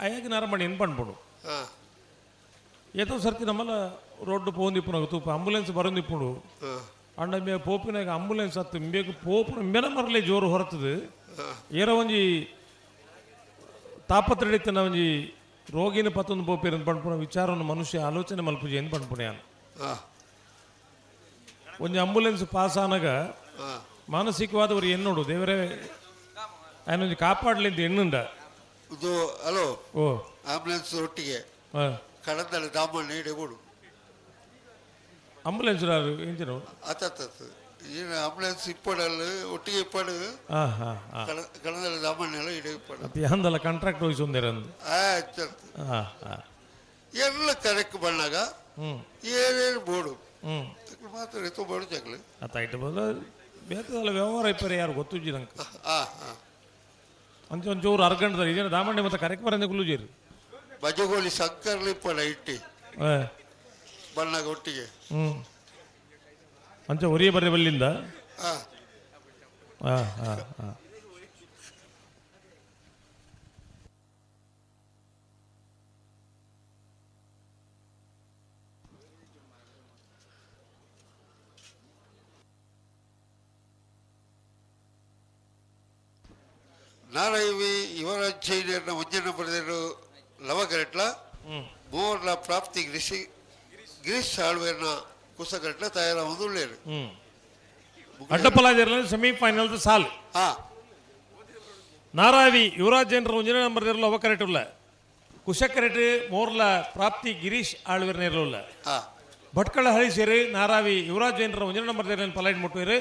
ಅಯಾಗ ನರಮಣಿ ಏನು ಪಣ್ಪುಂಡು ಏತೋ ಸರ್ತಿ ನಮ್ಮಲ್ಲ ರೋಡ್ಡು ಪೋಂದಿಪ್ಪುನಾಗ ತೂಪ ಆಂಬುಲೆನ್ಸ್ ಬರೋಂದಿಪ್ಪುಂಡು ಅಂಡ ಮೇ ಪೋಪಿನಾಗ ಆಂಬುಲೆನ್ಸ್ ಅತ್ತು ಇಂಬೇಕು ಪೋಪುನ ಇಂಬೆನ ಮರಲೆ ಜೋರು ಹೊರತದು ಏರ ಒಂಜಿ ತಾಪತ್ರಡಿತನ ಒಂಜಿ ರೋಗಿನ ಪತ್ತೊಂದು ಪೋಪಿರ ಪಣ್ಪುನ ವಿಚಾರವನ್ನು ಮನುಷ್ಯ ಆಲೋಚನೆ ಮಲ್ಪುಜಿ ಏನು ಪಣ್ಪುಣೆ ಒಂಜಿ ಆಂಬುಲೆನ್ಸ್ ಪಾಸ್ ಆನಾಗ ಮಾನಸಿಕವಾದ ಅವ್ರು ಎನ್ನೋಡು ದೇವರೇ ಒಂಜಿ ಕಾಪಾಡ್ಲಿಂದ ಎಣ್ಣುಂಡ ಇದು ಹಲೋ ಓ ಆಂಬುಲೆನ್ಸ್ ಒಟ್ಟಿಗೆ ಕಡಂದಲ ದಾಮಣ್ಣ ಇಡಗೋಡು ಆಂಬುಲೆನ್ಸ್ ಎಂಚಿನ ಅತ್ತ ಏನು ಆಂಬುಲೆನ್ಸ್ ಇಪ್ಪಡಲ್ಲ ಒಟ್ಟಿಗೆ ಇಪ್ಪಡು ಕಡಂದಲ ದಾಮಣ್ಣ ಇಡ ಇಪ್ಪಡು ಅತ್ತೆ ಅಂದಲ್ಲ ಕಾಂಟ್ರಾಕ್ಟ್ ವಹಿಸೊಂದಿರಂದು ಎಲ್ಲ ಕರೆಕ್ಟ್ ಬಣ್ಣಾಗ ಐಟ್ ಬೇತದಲ್ಲ ವ್ಯವಹಾರ ಇಪ್ಪರೆ ಯಾರು ಗೊತ್ತುಜ್ಜಿ ನಂಗೆ. ಅಂಚ ಒಂಚೂರು ಅರ್ಗಂಟದ ಇದೇನು ದಾಮಂಡಿ ಮತ್ತೆ ಕರೆಕ್ಟ್ ಕುಲ್ಲುಜೇರು ಬಜಗೋಲಿ ಸಂಕರ್ಲಿ ಇಪ್ಪಣ ಇಟ್ಟಿ ಬಣ್ಣಗ ಒಟ್ಟಿಗೆ. ಅಂಚ ಒರಿಯ ಬರ್ರೆ ಬಲ್ಲಿಂದ. ಹಾಂ ಹಾಂ ಹಾಂ ನಾರಾಯವಿ ಯುವರಾಜ್ ಚೈನಿಯರ್ನ ಒಂಜನ ಬರೆದರು ಲವಗರೆಟ್ಲ ಮೂವರ್ಲ ಪ್ರಾಪ್ತಿ ಗಿರೀಶ್ ಗಿರೀಶ್ ಆಳ್ವೇರ್ನ ಕುಸಗರೆಟ್ಲ ತಯಾರ ಉಳ್ಳೇರು. ಅಡ್ಡಪಲಾಜರ್ಲ ಸೆಮಿಫೈನಲ್ ಸಾಲ್ ನಾರಾವಿ ಯುವರಾಜ್ ಜೈನರ ಒಂಜನೇ ನಂಬರ್ ಇರಲು ಅವಕರೆಟ್ ಉಲ್ಲ ಕುಶಕರೆಟ್ ಮೋರ್ಲ ಪ್ರಾಪ್ತಿ ಗಿರೀಶ್ ಆಳ್ವೇರ್ ನೇರಲುಲ್ಲ. ಭಟ್ಕಳ ಹರಿಸೇರು ನಾರಾವಿ ಯುವರಾಜ್ ಜೈನರ ಒಂಜನೇ ನಂಬರ್ ದೇರನ್ನು ಪಲಾಯ್ಡ್ ಮುಟ್ಟುವೇರು.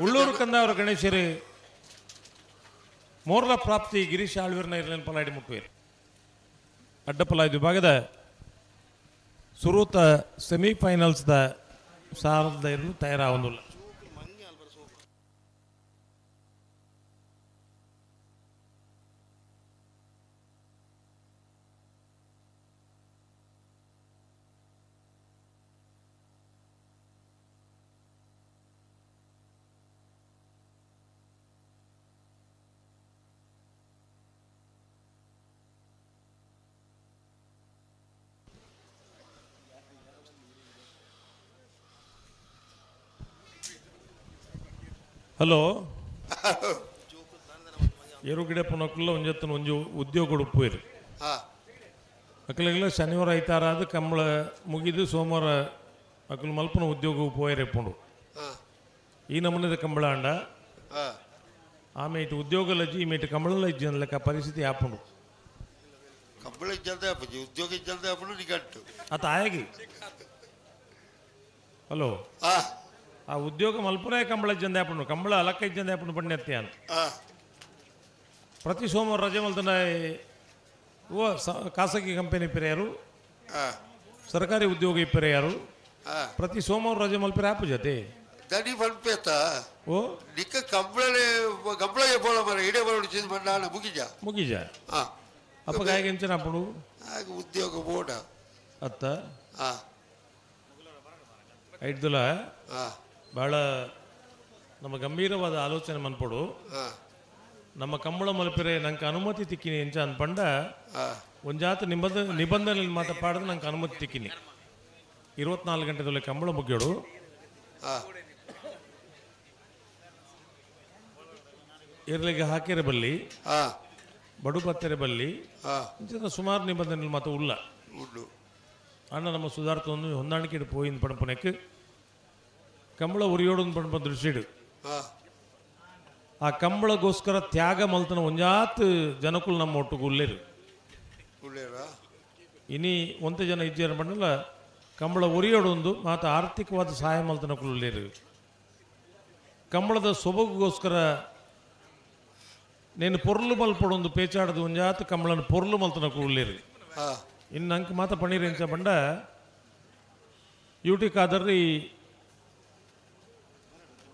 ಉಳ್ಳೂರು ಕಂದಾವರ ಗಣೇಶರು ಮೋರ್ಲ ಪ್ರಾಪ್ತಿ ಗಿರೀಶ್ ಆಳ್ವೀರ್ನ ಇರಲಿನ ಪಲಾಡಿ ಮುಟ್ಟುವೇರು. ಅಡ್ಡಪಲಾಯ್ ವಿಭಾಗದ ಸುರೂತ ಸೆಮಿಫೈನಲ್ಸ್ದ ಸಾರದ ಇರಲು ತಯಾರಾಗುವುದಿಲ್ಲ. ಹಲೋ ಎರುಗಿಡ ಪುನಕುಲ್ಲ ಒಂಜತ್ತನ ಒಂಜಿ ಉದ್ಯೋಗ ಉಪ್ಪುಯಿರು ಅಕ್ಲೆಗ್ಲ ಶನಿವಾರ ಐತಾರ ಅದು ಕಂಬಳ ಮುಗಿದು ಸೋಮವಾರ ಅಕ್ಲು ಮಲ್ಪನ ಉದ್ಯೋಗ ಪೋಯರೆ ಪುಂಡು. ಈ ನಮೂನೆದ ಕಂಬಳ ಅಂಡ ಆಮೇಟ್ ಉದ್ಯೋಗ ಲಜ್ಜಿ ಈಮೇಟ್ ಕಂಬಳ ಲಜ್ಜಿ ಅನ್ಲೆಕ್ಕ ಪರಿಸ್ಥಿತಿ ಆಪುಂಡು. ಕಂಬಳ ಇಜ್ಜಲ್ದೆ ಆಪುಜಿ ಉದ್ಯೋಗ ಇಜ್ಜಲ್ದೆ ಆಪುಂಡು ನಿಗಂಟು ಆತ ಆಯಗಿ. ಹಲೋ ಆ ಉದ್ಯೋಗ ಮಲ್ಪುರೇ ಕಂಬಳ ಇಜ್ಜಂದೆ ಆಪುಂಡು ಕಂಬಳ ಅಲಕ್ಕ ಇಜ್ಜಂದೆ ಆಪುಂಡು ಪಣ್ಯತ್ಯಾನ್. ಪ್ರತಿ ಸೋಮವಾರ ರಜೆ ಮಲ್ತನ ಓ ಖಾಸಗಿ ಕಂಪನಿ ಪೆರೆಯರು ಸರ್ಕಾರಿ ಉದ್ಯೋಗ ಇಪ್ಪರೆಯಾರು ಪ್ರತಿ ಸೋಮವಾರ ರಜೆ ಮಲ್ಪರೆ ಆಪು ಜೊತೆ ದನಿ ಪನ್ಪೇತ ಓ ನಿಕ್ಕ ಕಂಬಳನೆ ಕಂಬಳಗೆ ಬೋಳ ಮರ ಇಡೇ ಬರೋಡು ಚಿಂದ ಬಂಡ ಮುಗಿಜ ಮುಗಿಜ ಅಪ್ಪ ಗಾಯಕ ಎಂಚನ ಆಪುಂಡು ಆಗ ಉದ್ಯೋಗ ಬೋಡ ಅತ್ತ ಐಡ್ದುಲ ಭಾಳ ನಮ್ಮ ಗಂಭೀರವಾದ ಆಲೋಚನೆ ಮನ್ಪೊಡು. ನಮ್ಮ ಕಂಬಳ ಮಲ್ಪಿರೆ ನಂಗೆ ಅನುಮತಿ ತಿಕ್ಕಿನಿ ಎಂಚ ಅನ್ಪಂಡ ಒಂಜಾತ ನಿಬಂಧನೆ ಮಾತ ಪಾಡದು ನಂಗೆ ಅನುಮತಿ ತಿಕ್ಕಿನಿ. 24 ಗಂಟೆದಲ್ಲಿ ಕಂಬಳ ಮುಗಿಯೋಡು. ಇರ್ಲಿಗೆ ಹಾಕಿರ ಬಲ್ಲಿ ಬಡು ಪತ್ತೆರೆ ಬಲ್ಲಿ ಸುಮಾರು ನಿಬಂಧನೆ ಮಾತ ಉಲ್ಲ ಅಣ್ಣ ನಮ್ಮ ಸುಧಾರ್ತೊಂದು ಹೊಂದಾಣಿಕೆ ಪೋಯಿನ ಪಣಪುನಕ್ಕೆ ಕಂಬಳ ಉರಿಯೋಡು ಪಣಪ ದೃಷ್ಟಿಡು ಆ ಕಂಬಳಗೋಸ್ಕರ ತ್ಯಾಗ ಮಲ್ತನ ಒಂಜಾತ್ ಜನಕುಲು ನಮ್ಮ ಒಟ್ಟುಗು ಉಲ್ಲೇರು. ಇನಿ ಒಂತೆ ಜನ ಇಜ್ಜೇರು ಪಂಡಲ ಕಂಬಳ ಉರಿಯೋಡೊಂದು ಮಾತ ಆರ್ಥಿಕವಾದ ಸಹಾಯ ಮಲ್ತನಕುಲು ಉಲ್ಲೇರು. ಕಂಬಳದ ಸೊಬಗುಗೋಸ್ಕರ నేను ಪೊರ್ಲು ಮಲ್ಪಡೊಂದು ಪೇಚಾಡದು ಒಂಜಾತ್ ಕಂಬಳನ ಪೊರ್ಲು ಮಲ್ತನಕುಲು ಉಲ್ಲೇರು. ಇನ್ನು ಅಂಕ ಮಾತ ಪಣೀರ್ ಎಂಚ ಪಂಡ ಯುಟಿ ಖಾದರ್ ಈ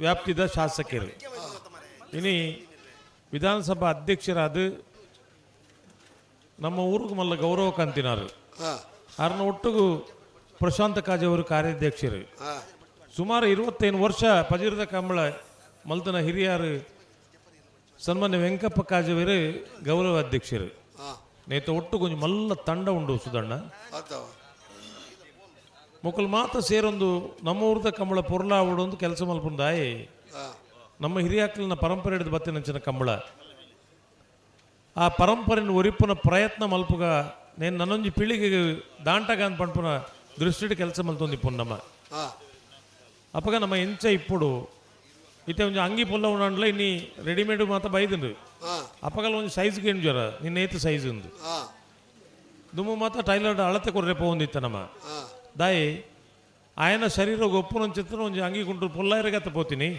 ವ್ಯಾಪ್ತಿದ ಶಾಸಕರು ಇನಿ ವಿಧಾನಸಭಾ ಅಧ್ಯಕ್ಷರಾದ ನಮ್ಮ ಊರಿಗೆ ಮಲ್ಲ ಗೌರವ ಕಂತಿನಾರು ಆರ್ನ ಒಟ್ಟಿಗೂ ಪ್ರಶಾಂತ ಕಾಜೆ ಅವರು ಕಾರ್ಯಾಧ್ಯಕ್ಷರು. ಸುಮಾರು 25 ವರ್ಷ ಪಜಿರದ ಕಂಬಳ ಮಲ್ತನ ಹಿರಿಯರು ಸನ್ಮಾನ್ಯ ವೆಂಕಪ್ಪ ಕಾಜೆಯವರು ಗೌರವ ಅಧ್ಯಕ್ಷರು. ನೇತ ಒಟ್ಟು ಕೊಂಚ ಮಲ್ಲ ತಂಡ ಉಂಡು ಸುದಣ್ಣ ಮೊಕ್ಕಲು ಮಾತ್ರ ಸೇರೊಂದು ನಮ್ಮ ಊರದ ಕಂಬಳ ಪೊರ್ಲಾವಡೊಂದು ಕೆಲಸ ಮಲ್ಪುಂದಾಯಿ ನಮ್ಮ ಹಿರಿಯಾಕ್ಲಿನ ಪರಂಪರೆ ಹಿಡಿದು ಬತ್ತಿನಂಚಿನ ಕಂಬಳ ಆ ಪರಂಪರೆನ ಒರಿಪುನ ಪ್ರಯತ್ನ ಮಲ್ಪುಗ నేను ನನ್ನೊಂಜಿ ಪೀಳಿಗೆಗೆ ದಾಂಟಗ ಅಂತ ಪಂಪುನ ದೃಷ್ಟಿಡ್ ಕೆಲಸ ಮಲ್ತೊಂದಿಪ್ಪು ನಮ್ಮ ಅಪ್ಪಗ ನಮ್ಮ ಎಂಚ ಇಪ್ಪುಡು ಇತ್ತೆ ಒಂಜಿ ಅಂಗಿ ಪೊಲ್ಲ ಉಂಡಲ ಇನ್ನಿ ರೆಡಿಮೇಡ್ ಮಾತ ಬೈದುಂಡು ಅಪ್ಪಗಲ ಒಂಜಿ ಸೈಜ್ ಜ್ವರ ನಿನ್ನ ಏತು ಸೈಜ್ ಉಂದು ದುಮ್ಮು ಮಾತ ಟೈಲರ್ ಅಳತೆ ಕೊರ್ರೆ ಪೋಂದಿತ್ತ ನಮ್ಮ ದಾಯಿ ಆಯನ ಶರೀರ ಒಪ್ಪುನಂಚಿತ್ರ ಒಂಜಿ ಅಂಗಿ ಕುಂಟು ಪೊಲ್ಲ ಇರಗತ್ತ ಪೋತೀನಿ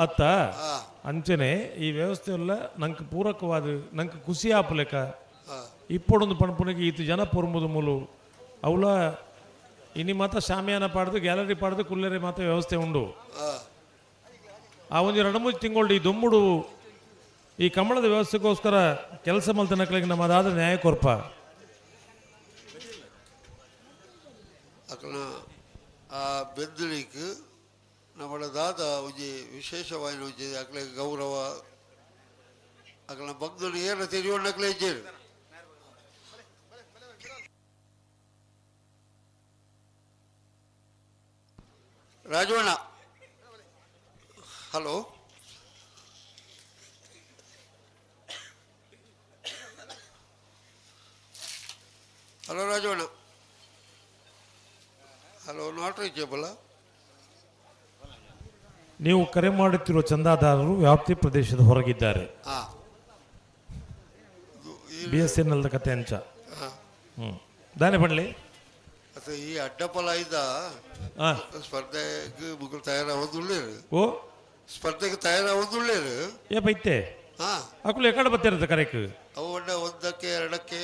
ಅತ್ತ ಅಂಚನೆ ಈ ವ್ಯವಸ್ಥೆ ಎಲ್ಲ ನಂಗೆ ಪೂರಕವಾದ ನಂಗೆ ಖುಷಿ ಆಪುಲೆಕ ಇಪ್ಪೊಡೊಂದು ಪಣಪುನಗೆ ಈತ ಜನ ಪೊರ್ಂಬುದು ಮೂಲು ಅವಲ ಇನಿ ಮಾತ ಶಾಮಿಯಾನ ಪಾಡ್ದು ಗ್ಯಾಲರಿ ಪಾಡ್ದು ಕುಲ್ಲೆರೆ ಮಾತ ವ್ಯವಸ್ಥೆ ಉಂಡು. ಆ ಒಂದು 2-3 ತಿಂಗಳು ಈ ದೊಮ್ಮುಡು ಈ ಕಂಬಳದ ವ್ಯವಸ್ಥೆಗೋಸ್ಕರ ಕೆಲಸ ಮಲ್ತನಕ್ಲಿಗೆ ನಮ್ಮದಾದ ನ್ಯಾಯ ಕೊರ್ಪ. ಅಕಲ್ನ ಆ ಬೆಂದಳಿಗೆ ನಮ್ಮಡ ದಾದ ಒಂಜಿ ವಿಶೇಷವಾಯಿನ ಒಂಜಿ ಅಕ್ಲೆ ಗೌರವ ಅಕಲ್ನ ಬಂಧುಲು ಏನ ತೆರಿಯೋಣ ಅಕ್ಲೆ ಇಜ್ಜೇರು. ರಾಜವಣ್ಣ ಹಲೋ ಹಲೋ ರಾಜವಣ್ಣ ಹಲೋ not reachable. ನೀವು ಕರೆ ಮಾಡುತ್ತಿರುವ ಚಂದಾದಾರರು ವ್ಯಾಪ್ತಿ ಪ್ರದೇಶದ ಹೊರಗಿದ್ದಾರೆ. ಬಿ ಎಸ್ ಎನ್ ಎಲ್ ಕತೆ ಅಂಚ. ದಾನೆ ಪಡ್ಲಿ ಅದು ಈ ಅಡ್ಡಪಲ ಇದ್ದ ಸ್ಪರ್ಧೆಗೆ ಮುಗುಳು ತಯಾರಾವದುಳ್ಳೇರು. ಓ ಸ್ಪರ್ಧೆಗೆ ತಯಾರಾವದುಳ್ಳೇರು. ಏ ಬೈತೆ ಅಕುಲು ಎಕಡೆ ಬತ್ತಿರತ್ತ ಕರೆಕ್ ಅವು ಒಂದಕ್ಕೆ ಎರಡಕ್ಕೆ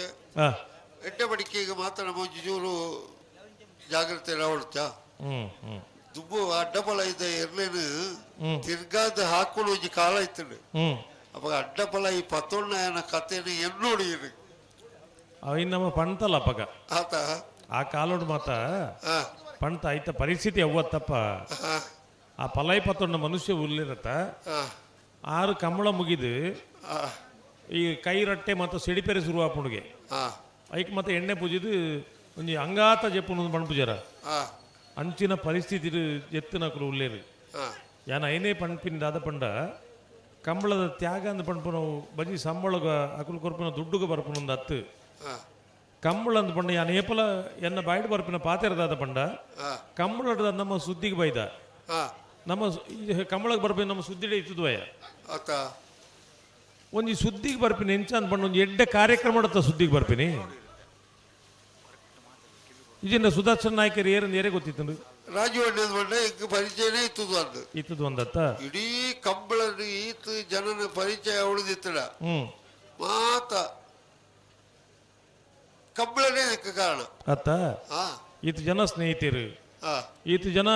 ಎಡ್ಡೆ ಬಡಿಕೆಗೆ ಮಾತ್ರ ನಮ್ಮ ಒಂಚೂರು ಜಾಗ್ರತೆ ರಾವಡ್ಚಾ. ದುಬ್ಬು ಅಡ್ಡಪಲ ಇದ್ದ ಎರ್ಲೇನು ತಿರ್ಗಾದ ಹಾಕೊಂಡು ಒಂಜಿ ಕಾಲ ಇತ್ತು. ಅವಾಗ ಅಡ್ಡಪಲ ಈ ಪತ್ತೊಣ್ಣ ಕಥೆನ ಎನ್ನೋಡಿ ಅವ ನಮ್ಮ ಪಣ್ತಲ್ಲ ಅಪ್ಪಗ ಆತ ಆ ಕಾಲೋಡು ಮಾತ ಪಣ್ತ ಐತ ಪರಿಸ್ಥಿತಿ ಅವ್ವತ್ತಪ್ಪ. ಆ ಪಲೈ ಪತ್ತೊಣ್ಣ ಮನುಷ್ಯ ಉಲ್ಲಿರತ್ತ 6 ಕಂಬಳ ಮುಗಿದು ಈ ಕೈ ರಟ್ಟೆ ಮತ್ತು ಸಿಡಿಪೆರೆ ಶುರು ಆಪುಣಿಗೆ ಐಕ್ ಮತ್ತೆ ಎಣ್ಣೆ ಪೂಜಿದು ಒಂಜಿ ಅಂಗಾತ ಜೆಪ್ಪುನ ಪಣ್ಪುಜರ ಅಂಚಿನ ಪರಿಸ್ಥಿತಿ ಎತ್ತಿನಕುಲು ಉಲ್ಲೇರು. ಯಾನ್ ಐನೇ ಪಣ್ಪಿನ ದಾದ ಪಂಡ ಕಂಬಳದ ತ್ಯಾಗ ಅಂದ್ ಪಣ್ಪುನವು ಬಜಿ ಸಂಬಳಗ ಅಕುಲು ಕೊರ್ಪುನ ದುಡ್ಡುಗ ಬರ್ಪುನೊಂದು ಅತ್ತು ಕಂಬಳ ಅಂದ್ ಪಂಡ ಯಾನ್ ಏಪಲ ಎನ್ನ ಬಾಯ್ಡ್ ಬರ್ಪಿನ ಪಾತೆರದಾದ ಪಂಡ ಕಂಬಳದ ನಮ್ಮ ಸುದ್ದಿಗೆ ಬೈದ ನಮ್ಮ ಕಂಬಳಕ್ಕೆ ಬರ್ಪಿನ ನಮ್ಮ ಸುದ್ದಿಡೆ ಇತ್ತುದ್ವಯ ಒಂಜಿ ಸುದ್ದಿಗೆ ಬರ್ಪಿನಿ ಎಂಚ ಅಂದ್ ಪಂಡ ಒಂಜಿ ಎಡ್ಡೆ ಕಾರ್ಯಕ್ರಮ ಸುದ್ದಿಗೆ ಬರ್ಪಿನಿ. ಇದನ್ನ ಸುದರ್ಶನ್ ನಾಯ್ಕರ್ ಏರಂದು ಏರೇ ಗೊತ್ತಿತ್ತು ರಾಜೀವ್ ಪರಿಚಯನೇ ಇತ್ತದು ಅಂದು ಇತ್ತದು ಒಂದತ್ತ ಇಡೀ ಕಂಬಳ ಈತ ಜನನ ಪರಿಚಯ ಉಳಿದಿತ್ತಡ ಮಾತ ಕಂಬಳನೇ ಕಾರಣ ಅತ್ತ. ಈತ ಜನ ಸ್ನೇಹಿತರು ಈತ ಜನ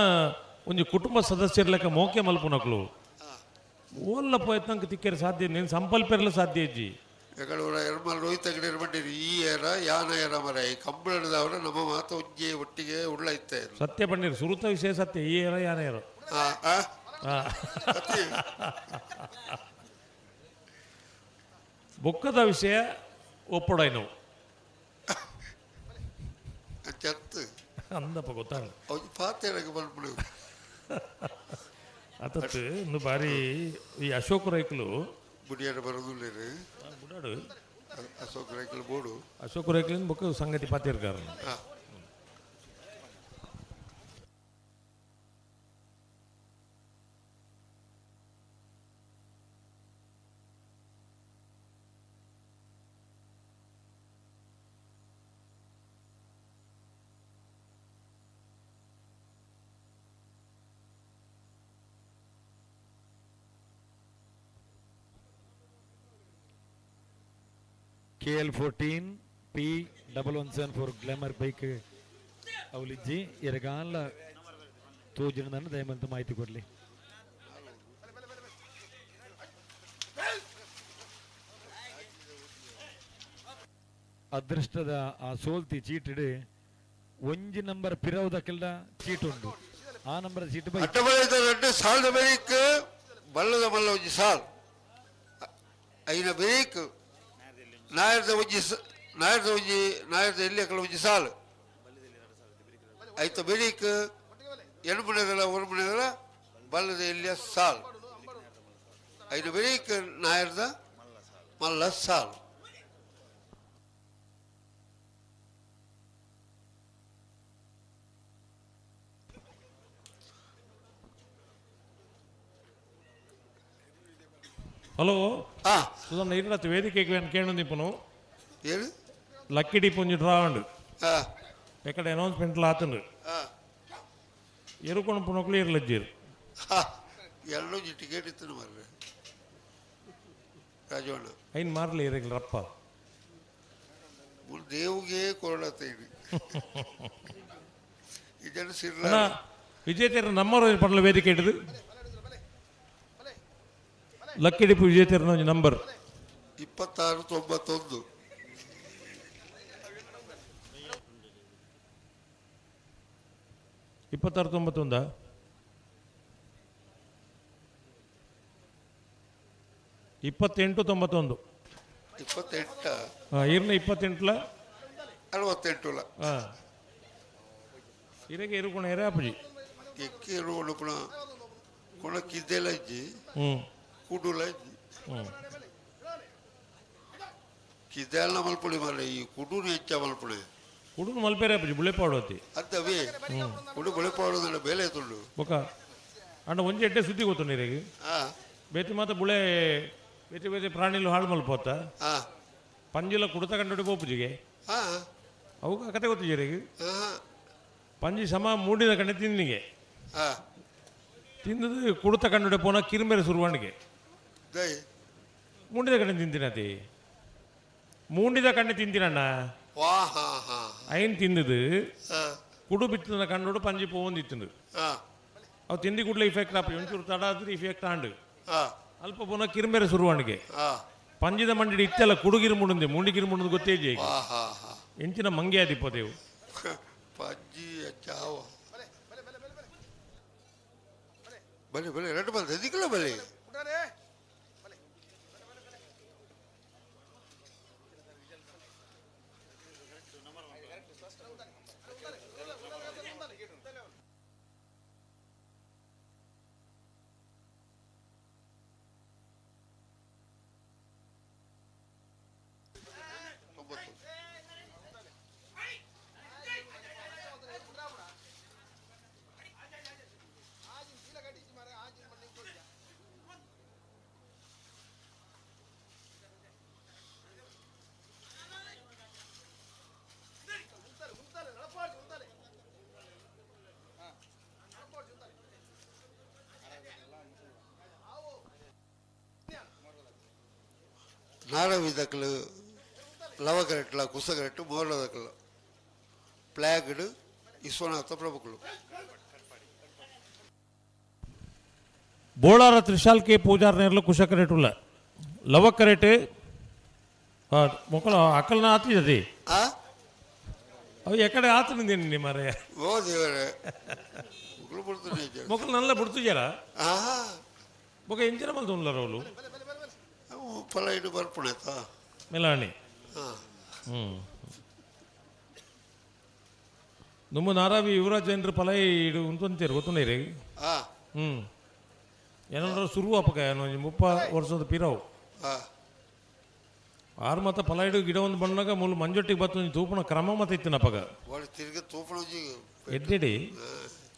ಒಂಜಿ ಕುಟುಂಬ ಸದಸ್ಯರ್ಲೆಕ್ಕ ಮೋಕೆ ಮಲ್ಪುನಕ್ಲು ಓಲ್ಲ ಪೋಯ್ತಂಕ ತಿಕ್ಕೇರಿ ಸಾಧ್ಯ ನೀನು ಸಂಪಲ್ಪೆರ್ಲ ಸಾಧ್ಯ ಇಜ್ಜಿ. ಎರ್ಮಲ್ ರೋಹಿತ ಗಿಡ ಈ ಏರ ಯಾನ ಏರ ಮರ ಈ ಕಂಬಳದವರ ನಮ್ಮ ಮಾತು ಒಂಜಿ ಒಟ್ಟಿಗೆ ಉಳ್ಳ ಇತ್ತ ಸತ್ಯ ಬನ್ನಿರು ಸುರುತ ವಿಷಯ ಸತ್ಯ ಈ ಏರ ಯಾನ ಏರ ಬೊಕ್ಕದ ವಿಷಯ ಒಪ್ಪೊಡೈನವು ಅಂದಪ್ಪ ಗೊತ್ತಾಗ ಅತತ್ತು ಇನ್ನು ಬಾರಿ ಈ ಅಶೋಕ್ ರೈಕ್ಲು ಬುಡಿಯಾರ ಬರೋದಿಲ್ಲ ಬುಡಾಡು ಅಶೋಕ್ ರೈಕ್ಲು ಬೋಡು ಅಶೋಕ್ ರೈಕ್ಲಿನ ಬೊಕ್ಕ ಸಂಗತಿ ಪಾತಿರ್ಕಾರ. KL 14 P 1174 glamour bike ಅವಲಿಜ್ಜಿ ಎರಗಾಲ ತೋಜಿನ ದಯಮಂತ ಮಾಹಿತಿ ಕೊಡಲಿ. ಅದೃಷ್ಟದ ಆ ಸೋಲ್ತಿ ಚೀಟಿಡು ಒಂಜಿ ನಂಬರ್ ಪಿರವುದಕ್ಕೆಲ್ಲ ಚೀಟ್ ಉಂಟು. ಆ ನಂಬರ್ ಚೀಟ್ ಬೈ ಸಾಲದ ಬೈಕ್ ಬಲ್ಲದ ಬಲ್ಲ ಒಂಜಿ ಸಾಲ್ ಐನ ಬೈಕ್ ನಾಯರ್ದ ಒಂಜಿ ನಾಯರ್ದ ಒಂಜಿ ನಾಯರ್ದ ಎಲ್ಲಿ ಅಕಲ ಒಂಜಿ ಸಾಲು ಐತ ಬೆಳಿಕ್ ಎಣ್ಮುನೆದಲ ಒರ್ಮುನೆದಲ ಬಲ್ಲದ ಎಲ್ಲಿಯ ಸಾಲ್ ಐದು ಬೆಳಿಕ್ ನಾಯರ್ದ ಮಲ್ಲ ಸಾಲ್. ಹಲೋ ಸುಧಣ್ಣ ಇರತ್ತ ವೇದಿಕೆಗೆ ಕೇಳು ನಿಪ್ಪನು ಏನು ಲಕ್ಕಿ ಡಿಪ್ ಒಂಜಿ ಡ್ರಾ ಉಂಡು ಎಕಡೆ ಅನೌನ್ಸ್ಮೆಂಟ್ಲ ಆತಂಡು ಎರುಕೊಂಡು ಪುನಕ್ಲು ಇರ್ಲಜ್ಜಿರು ಎಲ್ಲೂ ಟಿಕೆಟ್ ಇತ್ತು ಮಾರ್ರೆ ರಾಜವಣ್ಣ ಐನ್ ಮಾರ್ಲಿ ಇರಗಿಲ್ಲ ರಪ್ಪ. ದೇವುಗೆ ಕೊರಳತ್ತೇನೆ ಇದನ್ನು ಸಿರ್ಲ ಅಣ್ಣ ವಿಜೇತರ ನಂಬರ್ ಪಂಡಲ ವೇದಿಕೆ ಹಿಡಿದು ಲಕ್ಕಿಡಿಪು ವಿಜೇತರನ ಒಂಜಿ ನಂಬರ್. 26 91. 26 91? 28 91. 28. ಹಾಂ, ಇರ್ನ 28ಲ? 68ಲ. ಹಾಂ, ಇರಗೆ ಇರುಗುಣ ಇರೇ ಅಪ್ಪಜಿ. ಎಕ್ಕಿ ಇರುವಳು ಪುಣ ಕುಣ ಕಿದ್ದೆಲ ಇಜ್ಜಿ. ಕುಡುಲ ಇಜ್ಜಿ. ಕಿದ್ದೆಲ್ಲ ಮಲ್ಪುಳಿ ಮಲ್ಲ ಈ ಕುಡುನು ಹೆಚ್ಚ ಮಲ್ಪುಣೆ. ಕುಡುನು ಮಲ್ಪೇರೆ ಅಪ್ಪಜಿ ಬುಳೆ ಪಾಡೋತಿ. ಅಂತವೇ ಕುಡು ಬುಳೆ ಪಾಡೋದಲ್ಲ ಬೇಲೆ ತುಂಡು. ಬೊಕ ಅಂಡ ಒಂಜಿ ಎಡ್ಡೆ ಸುದ್ದಿ ಗೊತ್ತು ನೀರಿಗೆ. ಬೇತಿ ಮಾತ ಬುಳೆ ಬೇತೆ ಬೇತೆ ಪ್ರಾಣಿಲು ಹಾಳು ಮಲ್ಪೋತ. ಪಂಜಿಲ ಕುಡಿತ ಕಂಡು ಗೋಪುಜಿಗೆ. ಅವು ಕತೆ ಗೊತ್ತಿಜರಿಗೆ. ಪಂಜಿ ಸಮ ಮೂಡಿದ ಕಣ್ಣೆ ತಿಂದಿಗೆ. ತಿಂದದು ಕುಡಿತ ಕಂಡು ಪೋನ ಕಿರುಮೇರೆ ಸುರುವಾಣಿಗೆ. ಮೂಡಿದ ಕಣ್ಣೆ ತಿಂತಿನತಿ. ಮೂಂಡಿದ ಕಣ್ಣೆ ತಿಂತಿನಣ್ಣ. ಐನ್ ತಿಂದದು ಕುಡು ಬಿತ್ತದ ಕಂಡೋಡು ಪಂಜಿ ಪೋವೊಂದಿತ್ತಿಂದು. ಅವು ತಿಂದಿ ಕೂಡಲೇ ಇಫೆಕ್ಟ್ ಆಪಿ ಒಂಚೂರು ತಡ ಆದ್ರೆ ಇಫೆಕ್ಟ್ ಆಂಡು. ಅಲ್ಪ ಪುನಃ ಕಿರುಮೇರೆ ಸುರುವಾಣಿಗೆ. ಪಂಜಿದ ಮಂಡಿ ಇತ್ತೆಲ್ಲ ಕುಡುಗಿರು ಮುಂಡುಂದೆ ಮುಂಡಿಗಿರು ಮುಂಡುದು ಗೊತ್ತೇ ಜೈ. ಎಂಚಿನ ಮಂಗೆ ಆದಿಪ್ಪದೇವು. ಪಂಜಿ ಚಾವ ಬಲೆ ಬಲೆ ಎರಡು ಬಂದ ಎದಿಕ್ಕಲ್ಲ ಬಲೆ. ನಾಡವಿದಕ್ಲು ಲವಗರೆಟ್ಲ ಕುಸಗರೆಟ್ಟು ಮೋರದಕ್ಲು ಪ್ಲಾಗ್ಡ್ ವಿಶ್ವನಾಥ ಪ್ರಭುಗಳು. ಬೋಳಾರ ತ್ರಿಶಾಲ್ ಕೆ ಪೂಜಾರ್ ನೇರ್ಲು ಕುಶಕರೆಟುಲ್ಲ ಲವಕರೆಟೆ ಮೊಕ್ಕಳು ಅಕ್ಕಲ್ನ ಆತಿದೆ ಅವು ಎಕಡೆ ಆತನಿದ್ದೇನೆ ಮಾರಾಯ. ಓ ದೇವರೇ, ಮೊಕ್ಕಳು ಬಿಡ್ತಾನೆ. ಮೊಕ್ಕಳು ನಲ್ಲ ಬಿಡ್ತಿದ್ಯಾರ ಬೊಕ ಎಂಚಿನ ಮಲ್ತುಲ್ಲರ ಅವಳು ಫಲ ಇಡು ಬರ್ಪುಣಾಯ್ತಾ ಮೆಲಾಣಿ. ನಮ್ಮ ನಾರಾವಿ ಯುವರಾಜ್ ಜೈನ್ರ ಫಲ ಇಡು ಉಂತಂತೀರು ಗೊತ್ತುಂಡೀರಿ. ಏನಾದ್ರು ಶುರು ಅಪ್ಪಕ ಒಂಜಿ 30 ವರ್ಷದ ಪಿರವು. ಆರು ಮತ್ತ ಫಲ ಇಡು ಗಿಡ ಒಂದು ಬಣ್ಣಾಗ ಮೂಲು ಮಂಜೊಟ್ಟಿಗೆ ಬತ್ತು ಒಂಜಿ ತೂಪುನ ಕ್ರಮ ಮತ ಇತ್ತಿನ ಅಪ್ಪಗ. ಎಡ್ಡೆಡಿ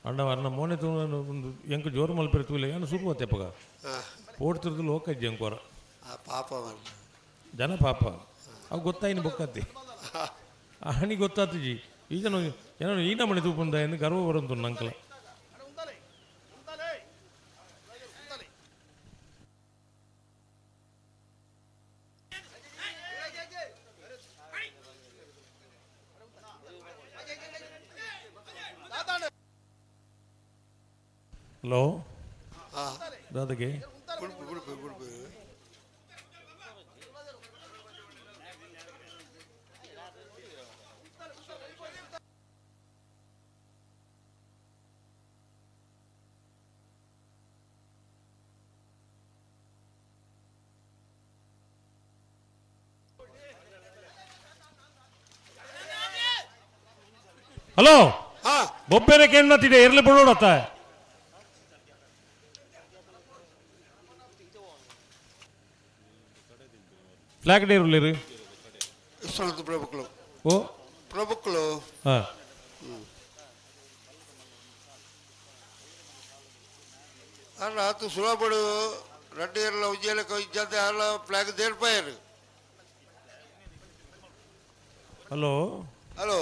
ಅಣ್ಣ ಅಣ್ಣ ಮೋನೆ ತೂ ಒಂದು ಎಂಕ್ ಜೋರು ಮಲ್ಪೆರೆ ತೂಲೆ ಏನು ಶುರು ಅತ್ತೆ ಅಪ್ಪಗ. ಓಡ್ತಿರ್ದು ಲೋಕ ಇಜ್ಜಿ ಎಂಕೋರ. ಪಾಪ ಜನ ಪಾಪ ಅವು ಗೊತ್ತಾಯಿನ ಬೊಕ್ಕತ್ತಿ ಹಣಿ ಗೊತ್ತಾತಿಜಿ ಈಜನ ಏನೋ ಈ ನಮ್ಮನೆ ತೂಪುಂದ ಎಂದು ಗರ್ವ ಬರಂತು ನಂಕಲ. ಹಲೋ ದಾದಗೆ ಹಲೋ ಬೊಬ್ಬೆರೆ ಕೇಳತ್ತಿದೆ ಇರ್ಲಿ ಬಿಡೋಡತ್ತ. ಫ್ಲಾಗ್ ಡೇ ಇರಲಿ ವಿಶ್ವನಾಥ ಪ್ರಭುಗಳು. ಓ ಪ್ರಭುಗಳು. ಹಾಂ ಅಲ್ಲ ಆತು ಸುಲಭಡು ರೆಡ್ಡಿ ಇರಲ್ಲ ಉಜ್ಜೇಲಕ್ಕೆ ಇಜ್ಜಂತೆ ಅಲ್ಲ ಫ್ಲಾಗ್ ದೇಡ್ಪಾಯರು. ಹಲೋ ಹಲೋ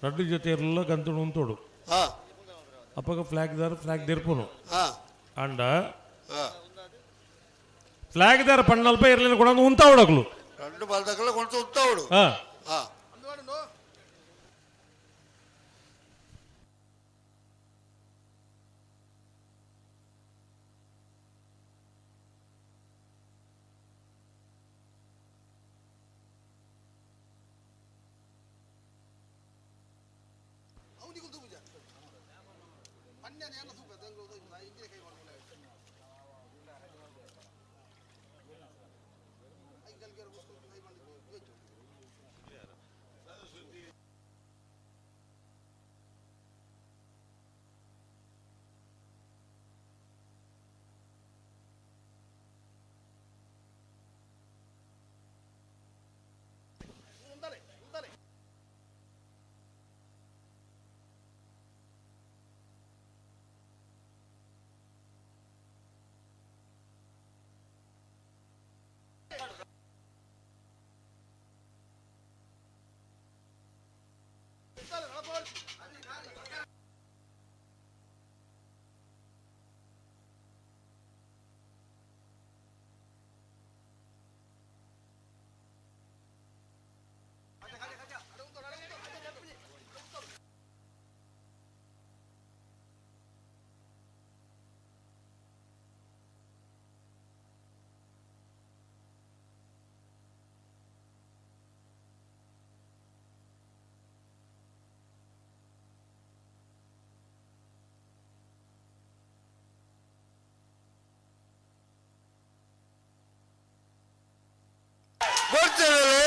ರಡ್ಡು ಜೊತೆ ಇರಲ್ಲ ಗಂತುಡು ಉಂತೋಡು. ಅಪ್ಪಗ ಫ್ಲಾಗ್ ದಾರ ಫ್ಲಾಗ್ ದೇರ್ಪುನು. ಅಂಡ ಫ್ಲಾಗ್ ದಾರ ಪಣ್ಣಲ್ಪ ಇರಲಿಲ್ಲ ಕೂಡ ಉಂತಾವಡಕ್ಲು. రెండు ಬಾಲ್ದಕಲ್ಲ ಕೊಂಡು ಉಂತಾವಡು. ಹಾ.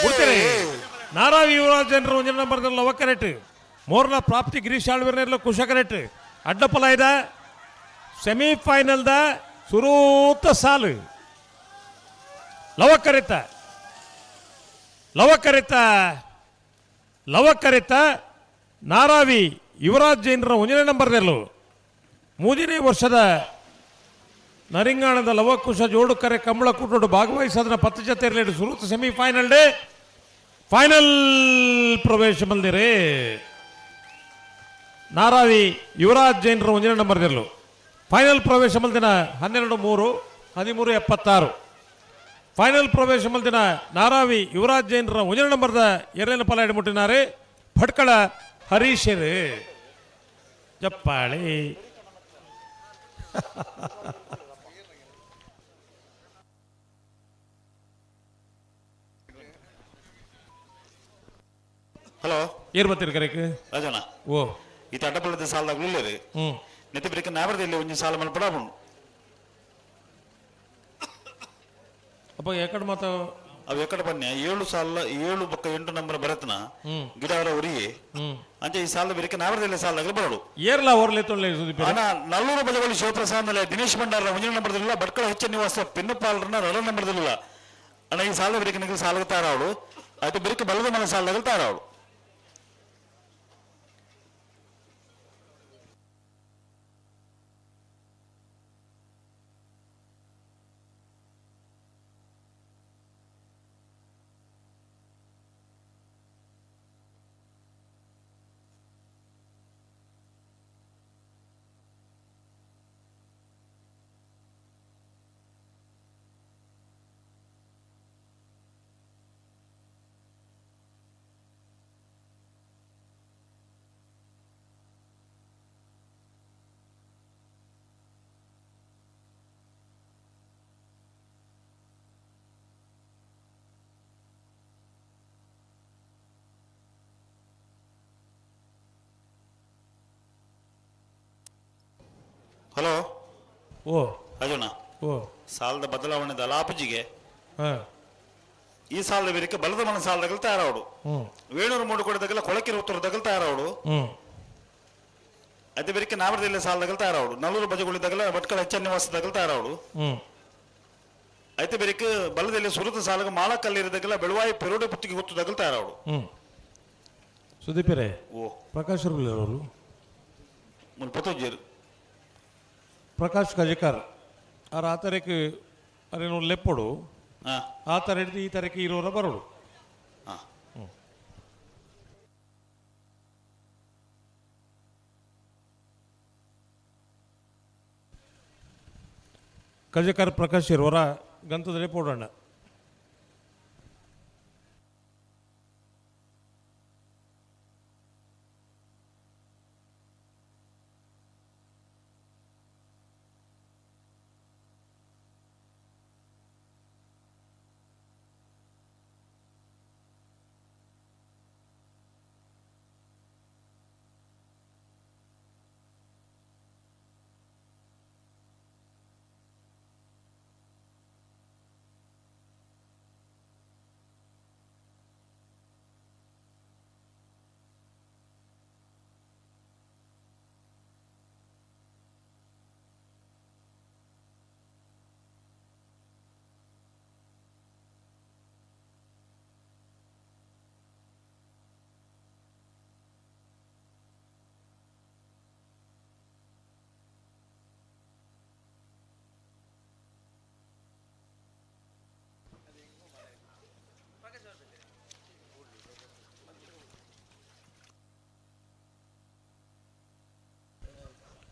ಬಿಡ್ತೀರಿ. ನಾರಾವಿ ಯುವರಾಜ್ ಜನರು ಒಂಜಿ ನಂಬರ್ ಲವಕರೆಟ್ ಮೋರ್ನ ಪ್ರಾಪ್ತಿ ಗಿರೀಶ್ ಆಳ್ವೇರ್ನೆಲ್ಲ ಕುಶಕರೆಟ್ ಅಡ್ಡಪಲ ಇದೆ ಸೆಮಿಫೈನಲ್ದ ಸುರೂತ ಸಾಲು. ಲವಕರಿತ ಲವಕರಿತ ಲವಕರಿತ ನಾರಾವಿ ಯುವರಾಜ್ ಜೈನರ ಒಂದನೇ ನಂಬರ್ ನೆಲ್ಲು ಮೂರನೇ ವರ್ಷದ ನರಿಂಗಾಣದ ಲವಕುಶ ಜೋಡುಕರೆ ಕಂಬಳ ಕೂಟೋಡು ಭಾಗವಹಿಸೋದನ್ನ ಪತ್ತು ಜೊತೆ ಸುರೂತ ಸೆಮಿಫೈನಲ್ ಡೇ ಫೈನಲ್ ಪ್ರವೇಶ ಬಂದಿರಿ. ನಾರಾವಿ ಯುವರಾಜ್ ಜೈನರು ಒಂದನೇ ನಂಬರ್ ನೆಲ್ಲು ಫೈನಲ್ ಪ್ರವೇಶ ಮಲ್ದಿನ 12-3 13-76. ಫೈನಲ್ ಪ್ರವೇಶ ಮಲ್ದಿನ ನಾರಾವಿ ಯುವರಾಜ್ ಜೈನರ ಒಂದನೇ ನಂಬರ್ದ ಎರಡನೇ ಫಲ ಮುಟ್ಟಿನಾರೆ ಭಟ್ಕಳ ಹರೀಶರು. ಜಪ್ಪಾಳಿ. ಹಲೋ, ಏರ್ ಬರ್ತೀರಿ ಕರೆಕ್? ರಾಜಣ್ಣ. ಓ, ಈ ಅಡ್ಡಪಳ್ಳದ ಸಾಲದಾಗ ಉಳ್ಳೇರಿ ನೆತ್ತಿ ಬಿರಿಕ ನಾವರದಲ್ಲಿ ಒಂಜಿ ಸಾಲ ಮಲ್ಪಡ ಉಂಡು. ಅಪ್ಪ ಎಕಡೆ ಮಾತ ಅವು ಎಕಡೆ ಬನ್ನಿ 7 ಸಾಲ 7 ಬಕ್ಕ 8 ನಂಬರ್ ಬರತ್ನ ಗಿಡವರ ಉರಿಯೆ ಅಂಚೆ ಈ ಸಾಲ ಬಿರಿಕ ನಾವರದಲ್ಲಿ ಸಾಲದಾಗ ಬರಡು. ಏರ್ಲ ಓರ್ಲೆ ತೊಳ್ಳೆ ಸುದೀಪ್. ಅಣ್ಣ ನಲ್ಲೂರು ಬಜವಳಿ ಶಿವಪ್ರಸಾದ್ ಮೇಲೆ ದಿನೇಶ್ ಭಂಡಾರ ಒಂಜಿ ನಂಬರ್ದಿಲ್ಲ, ಭಟ್ಕಳ ಹೆಚ್ಚ ನಿವಾಸ ಪಿನ್ನುಪಾಲರನ್ನ 2 ನಂಬರ್ದಿಲ್ಲ. ಅಣ್ಣ ಈ ಸಾಲ ಬಿರಿಕ ನಿಮಗೆ ಸಾಲಗ ತಾರಾವಳು ಅದು ಬಿರಿಕ ಬಲದ ಮನೆ ಸಾಲದಾಗ ತಾರಾವಳು. ಹಲೋ, ಓ ರಾಜಣ್ಣ. ಓ, ಸಾಲದ ಬದಲಾವಣೆ ದಲಾಪಜಿಗೆ ಈ ಸಾಲದ ಬೇರಿಕೆ ಬಲದ ಮನ ಸಾಲದಾಗ ತಯಾರಾವಡು. ವೇಣೂರು ಮೂಡು ಕೊಡದಾಗಲ್ಲ ಕೊಳಕಿರ ಉತ್ತರದಾಗ ತಯಾರಾವಡು. ಅದೇ ಬೇರಿಕೆ ನಾವರದಲ್ಲಿ ಸಾಲದಾಗ ತಯಾರಾವಡು. ನಲ್ಲೂರು ಬಜಗುಳಿದಾಗಲ್ಲ ಭಟ್ಕಳ ಹೆಚ್ಚ ನಿವಾಸದಾಗ ತಯಾರಾವಡು. ಐತೆ ಬೇರಿಕೆ ಬಲದಲ್ಲಿ ಸುರುತ ಸಾಲಗ ಮಾಳಕಲ್ಲಿರದಾಗಲ್ಲ ಬೆಳವಾಯಿ ಪೆರೋಡೆ ಪುತ್ತಿಗೆ ಗೊತ್ತದಾಗಲ ತಯಾರಾವಡು. ಸುದೀಪರೇ. ಓ, ಪ್ರಕಾಶ್ ಅವರು ಪತೋಜಿಯರು ಪ್ರಕಾಶ್ ಕಜಿಕಾರ್ ಆರ್ ಆ ತಾರೀಕು ಅರೇನು ಲೆಪ್ಪಡು, ಆ ತರ ಹಿಡಿದು ಈ ತಾರೀಕು ಇರೋರ ಬರೋಡು. ಕಜಕಾರ್ ಪ್ರಕಾಶ್ ಇರೋರ ಗಂತದಲ್ಲಿ ಪೋಡೋಣ.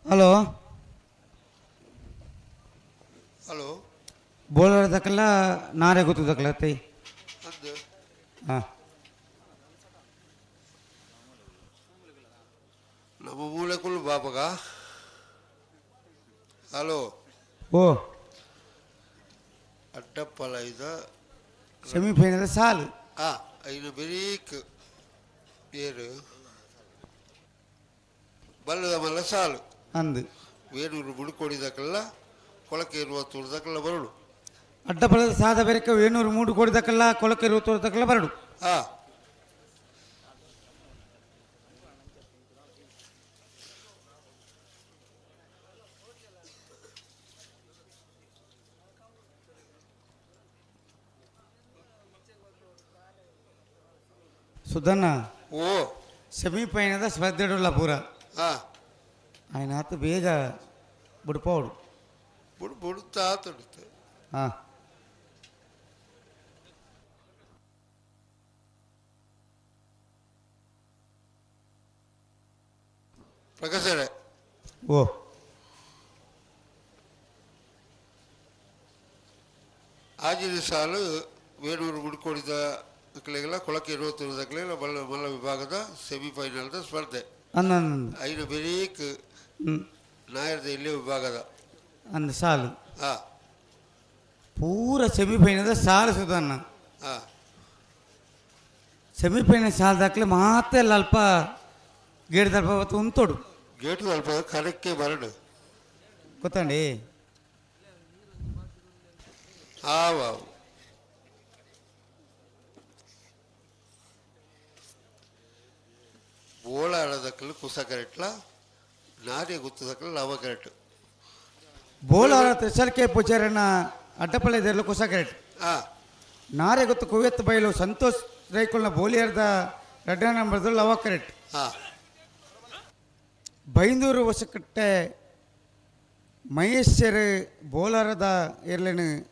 ಹಲೋ. ಹಲೋ. ಬೋಲಾರದಕ್ಕೆಲ್ಲ ನಾರೇ ಗೊತ್ತದಕ್ಕಲ್ಲ ತೈ. ಅಂದು. ಹಾಂ. ನಮ್ಮ ಮೂಲೆಕುಲ್ ಬಾಪಗ. ಹಲೋ. ಓ. ಅಡ್ಡಪ್ಪಲ ಇದ. ಸೆಮಿಫೈನಲ್ ಸಾಲು. ಆ ಐನು ಬೆರೀಕ್ ಏರು ಬಲ್ಲದ ಮಲ್ಲ ಸಾಲು. ಅಂದು. ವೇಣೂರು ಮುಡುಕೋಡಿದಕ್ಕೆಲ್ಲ ಕೊಳಕೆ ಇರುವ ತೋರ್ದಕ್ಕೆಲ್ಲ ಬರಡು. ಅಡ್ಡಪಲದ ಸಾದ ಬೆರಕ ವೇಣೂರು ಮೂಡು ಕೋಡಿದಕ್ಕೆಲ್ಲ ಕೊಳಕೆ ಇರುವ ತೋರ್ದಕ್ಕೆಲ್ಲ ಬರಡು. ಆ. ಸುಧನ್ನ. ಓ. ಸೆಮಿಫೈನಲ್ ಸ್ಪರ್ಧೆಡುಲ್ಲ ಪೂರ. ಆ. ఆయన ಆತ ಬೇಗ ಬುಡ್ಪೋಡು. ಬುಡ್ ಬುಡ್ತಾ ತೊಡುತ್ತೆ. ಹಾಂ. ಪ್ರಕಾಶರೇ. ಓ. ಆಜಿನ ಸಾಲು ವೇಣೂರು ಮುಡ್ಕೋಡಿದ ಮಕ್ಕಳಿಗೆಲ್ಲ ಕೊಳಕೆ ಇರುವ ತೋರ್ದಕ್ಕೆಲ್ಲ ಮಲ್ಲ ಮಲ್ಲ ವಿಭಾಗದ ಸೆಮಿಫೈನಲ್ದ ಸ್ಪರ್ಧೆ. ಅಂದ. ಐನು ಬೆರೀಕ್ ನಾಯರ್ದ ಇಲ್ಲೇ ವಿಭಾಗದ. ಅಂದ ಸಾಲು. ಆ. ಪೂರ ಸೆಮಿಫೈನಲ್ ಸಾಲು ಸುಧನ್ನ. ಆ. ಸೆಮಿಫೈನಲ್ ಸಾಲು ದಾಖಲೆ ಮಾತ್ರ ಅಲ್ಪ ಗೇಟ್ ದಲ್ಪ ಅವತ್ತು ಉಂತೋಡು. ಗೇಟ್ ಅಲ್ಪ ಕರಕ್ಕೆ ಬರಡು. ಗೊತ್ತಂಡಿ. ಆವಾವು. ಬೋಳಾಡದಕ್ಕಲು ಕುಸ ಕರೆಟ್ಲ ನಾರ್ಯ ಗುತ್ತದಕ್ಕಲು ಲವ ಕರೆಟ್. ಬೋಲಾರ ತ್ರಿಸಲ್ಕೆ ಪೂಜಾರನ ಅಡ್ಡಪಳ್ಳೆದರ್ಲು ಕುಸ ಕರೆಟ್. ಆ. ನಾರೆ ಗೊತ್ತು ಕುವೆತ್ ಬೈಲು ಸಂತೋಷ್ ರೈಕುಲ್ನ ಬೋಲಿಯರ್ದ ರಡ್ಡ ನಂಬರ್ದು ಲವ ಕರೆಟ್. ಆ. ಬೈಂದೂರು ವಸಕಟ್ಟೆ ಮಹೇಶ್ವರ ಬೋಲಾರದ ಇರ್ಲೇನು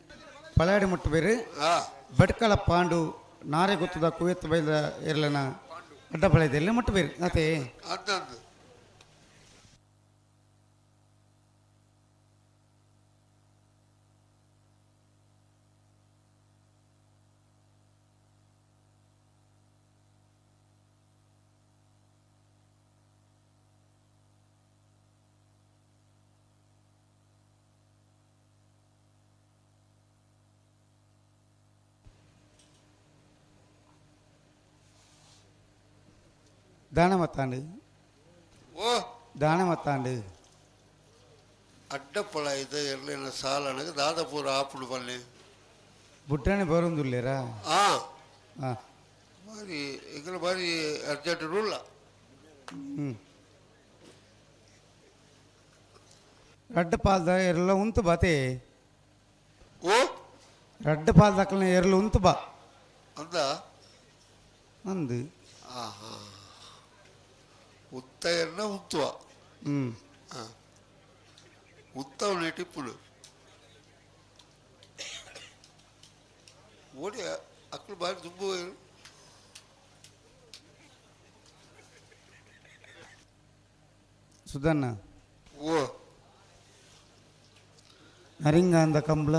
ಪಳಾಡಿ ಮುಟ್ಟಬೇರು. ಆ. ಬಟ್ಕಳ ಪಾಂಡು ನಾರೆ ಗೊತ್ತದ ಕುವೆತ್ ಬೈದ ಇರ್ಲನ ಅಡ್ಡಪಳ್ಳೆದಲ್ಲಿ ಮುಟ್ಟಬೇರು ಅದೇ. ಅಂದಂದು. ದಾನ ಮತ್ತಾಂಡು. ಓ. ದಾನ ಮತ್ತಾಂಡು. ಅಡ್ಡಪ್ಪಳ ಇದು ಎರ್ಲಿನ ಸಾಲನಗೆ ದಾದಪುರ ಆಪುಡು ಬಲ್ಲೆ. ಬುಟ್ಟನೆ ಬರೋಂದುಲ್ಲೇರಾ. ಆ. ಹಾಂ. ಬಾರಿ ಎಂಕಲ ಬಾರಿ ಅರ್ಜೆಂಟ್ ರೂಲ್ಲ. ಹ್ಞೂ ರಡ್ಡ ಪಾಲ್ದ ಎರ್ಲ ಉಂತು ಬಾತೆ. ಓ. ರಡ್ಡ ಪಾಲ್ದಕ್ಕಲ್ನ ಎರ್ಲು ಉಂತು ಬಾ. ಅಂದ. ಅಂದು. ಆಹಾ ಉತ್ತ ಎರ್ನ ಉತ್ತುವ. ಹ್ಞೂ. ಹಾಂ ಉತ್ತವನೆ ಟಿಪ್ಪುಡು ಓಡಿ ಅಕ್ಕಳು ಬಾರಿ ದುಂಬು. ಸುಧನ್ನ. ಓ. ನರಿಂಗಾಂದ ಕಂಬ್ಳ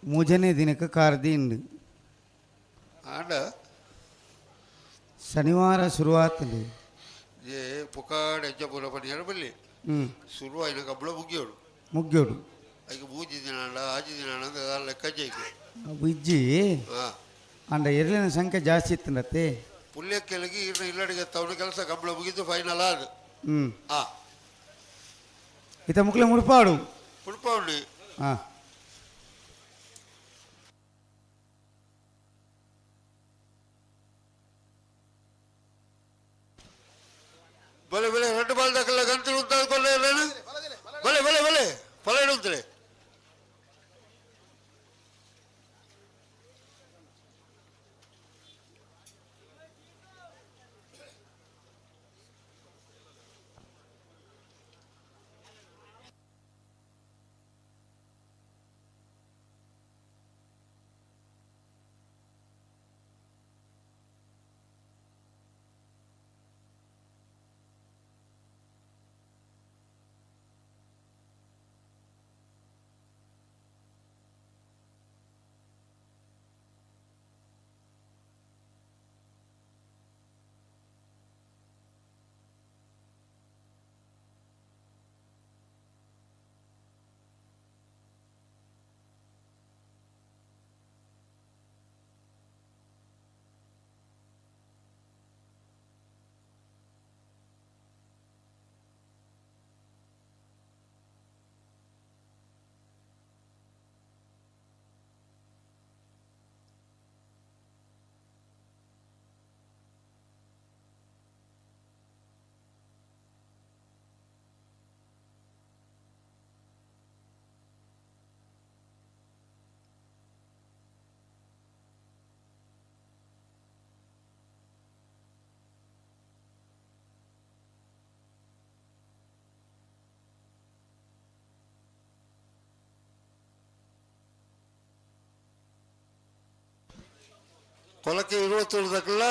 ಮೂಜನೇ ದಿನಕ್ಕೆ ಕಾರ್ದಿ ಆಂಡ. ಶನಿವಾರ ಶುರುವಾತಂಡು. ಏ ಪುಕಾಡ್ ಎಜ್ಜ ಪೂರ ಪನಿಯಾರ ಬಲ್ಲಿ. ಹ್ಞೂ. ಶುರುವಾಯಿನ ಕಂಬಳ ಮುಗಿಯೋಡು. ಮುಗ್ಯೋಡು. ಐಕೆ ಮೂಜಿ ದಿನ ಆಂಡ ಆಜಿ ದಿನ ಆಂಡ ಅಂತ ಲೆಕ್ಕ ಜೈಕೆ. ಇಜ್ಜಿ. ಹಾಂ. ಅಂಡ ಎರ್ಲಿನ ಸಂಖ್ಯೆ ಜಾಸ್ತಿ ಇತ್ತಂಡತ್ತೆ. ಪುಲ್ಯಕ್ಕೆಲಗಿ ಇನ್ನು ಇಲ್ಲಡಿಗೆ ತವನ ಕೆಲಸ ಕಂಬಳ ಮುಗಿದು ಫೈನಲ್ ಆದ. ಹ್ಞೂ. ಹಾಂ. ಇತ ಮುಕ್ಲೆ ಮುಡ್ಪಾಡು. ಉಡ್ಪೌಂಡಿ. ಹಾಂ. ಬಲೆ ಬಲೆ రెండు ಬಾಲ್ ದಾಖಲ ಗಂಟಲು ಉಂಟಾದ್ಕೊಳ್ಳೆ ಬಲೆ ಬಲೆ ಬಲೆ ಫಲ ಇಡುತ್ತಲೆ. ಕೊಲಕೆ ಇರುವತ್ತೂರು ದಕ್ಕಲ್ಲ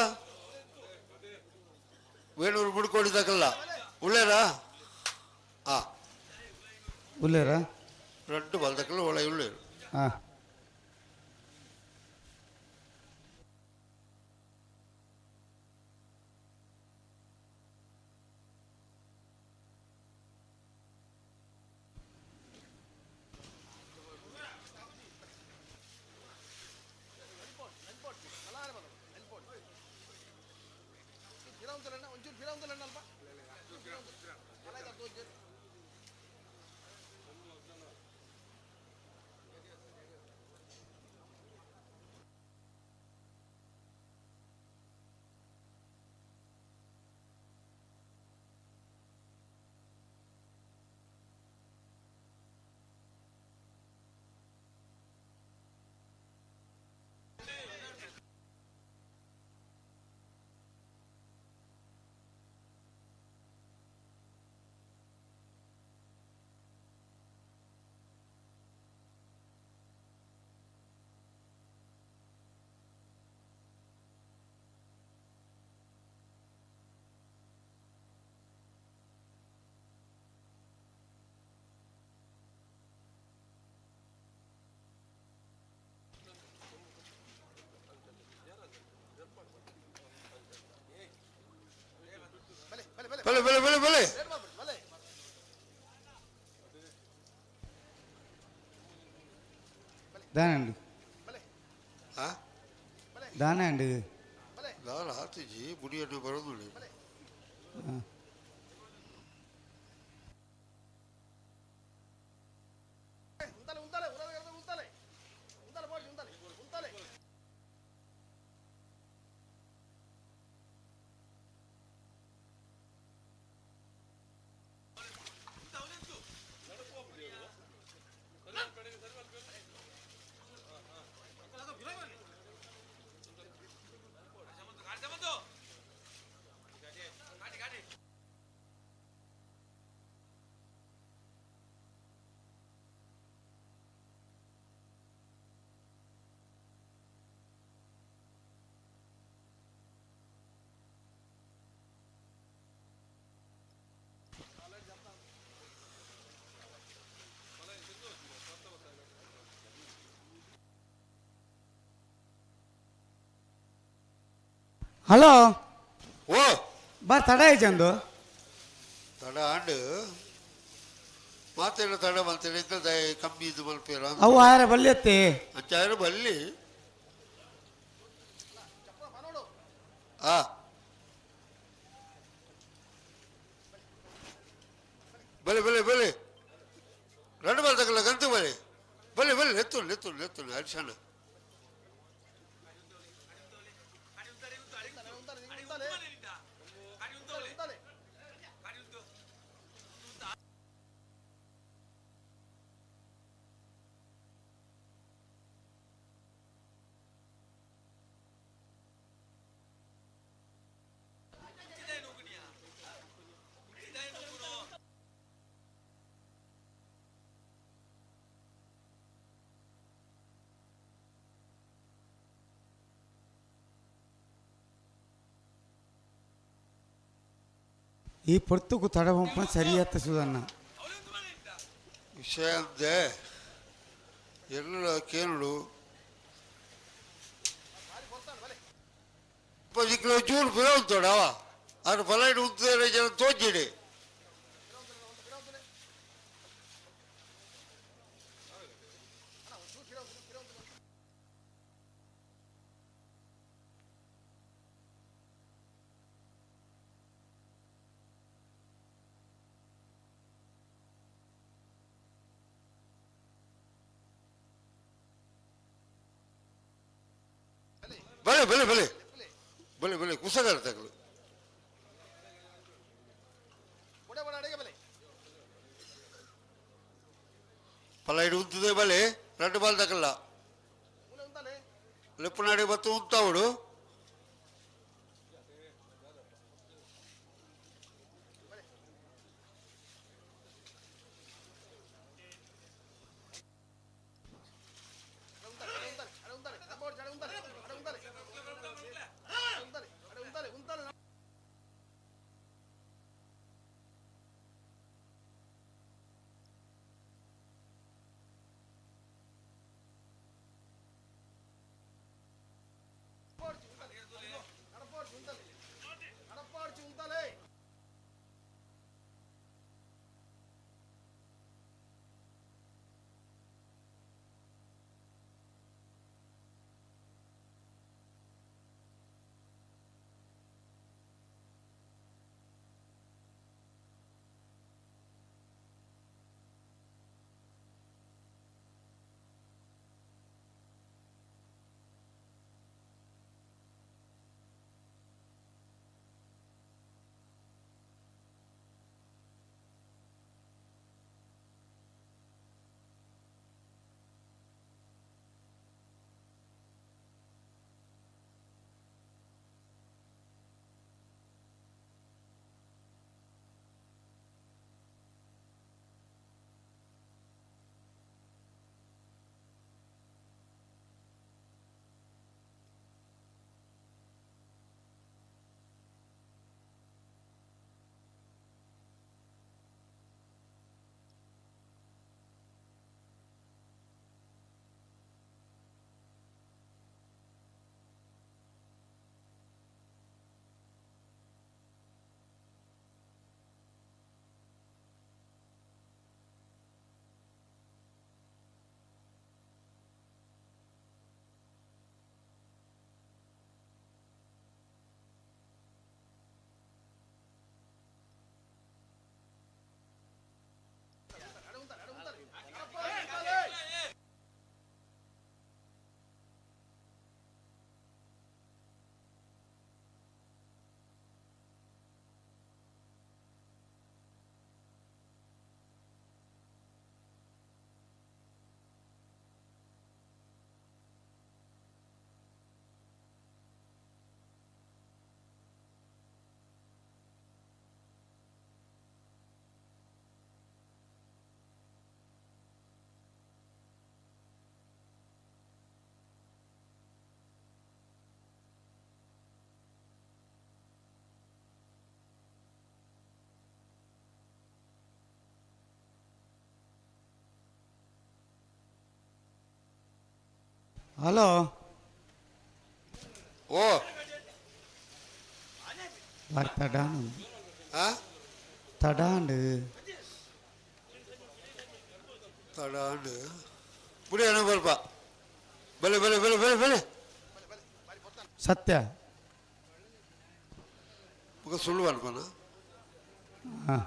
ವೇಣೂರು ಮುಡ್ಕೋಡಿ ದಕ್ಕಲ್ಲ ಉಳ್ಳೇರಾ ಆ ಉಳ್ಳೇರಾ ರಡ್ಡು ಬಲ್ದಕ್ಕಲ್ಲ ಒಳ ಉಳ್ಳೇರು ಹಾಂ ಬಲೆ ಬಲೆ ಬಲೆ ಬಲೆ ದಾనండి ಆ ದಾనండి ದಾಲ ಆತಿಜಿ ಬುಡಿಯನ್ನು ಬರೋದು ಹಲೋ ಓ ಬಾ ತಡ ಚಂದು ತಡ ಆಂಡ್ ಮಾತೇನು ತಡ ಮಲ್ತೇನೆ ಕಮ್ಮಿ ಇದು ಮಲ್ಪೇರ ಅವು ಆರ ಬಲ್ಯತ್ತೆ ಅಂಚಾರ ಬಲ್ಲಿ ಆ ಬಲೆ ಬಲೆ ಬಲೆ రెండు ಬಲ್ತಕಲ್ಲ ಗಂತು ಬಲೆ ಬಲೆ ಬಲೆ ನೆತ್ತು ನೆತ್ತು ನೆತ್ತು ಅಡಿಸಣ್ಣ ಈ ಪೊರ್ತುಗು ತಡ ಸರಿಯಾದ ಸುಧನ್ನ ವಿಷಯ ಅಂದೆ ಎಲ್ಲ ಕೇಳು ಚೂರು ಪಿರ ಉಂಟೋಡವ ಅದು ಫಲೈಟ್ ಉಂಟು ಜನ ತೋಚಿಡಿ ಬಲೆ ಬಲೆ ಬಲೆ ಬಲೆ ಬಲೆ ಕುಸಗಾರ ತಗಲು ಪಲೈಡ್ ಉಂತದೆ ಬಲೆ రెండు ಬಾಲ್ ತಗಲ್ಲ ಲೆಪ್ಪನಾಡಿ ಬತ್ತು ಉಂತಾವಡು ಹಲೋ. ಓ ಬಾರಿ ತಡಾನು. ಆ? ತಡಾಂಡು. ತಡಾಂಡು ಬುಡಿ ಅಣ್ಣ ಬಲ್ಪ ಬಲೆ ಬಲೆ ಬಲೆ ಬಲೆ ಬಲೆ. ಸತ್ಯ. ಬೊಕ ಸುಳ್ಳು ಅನ್ಪನ. ಹಾಂ.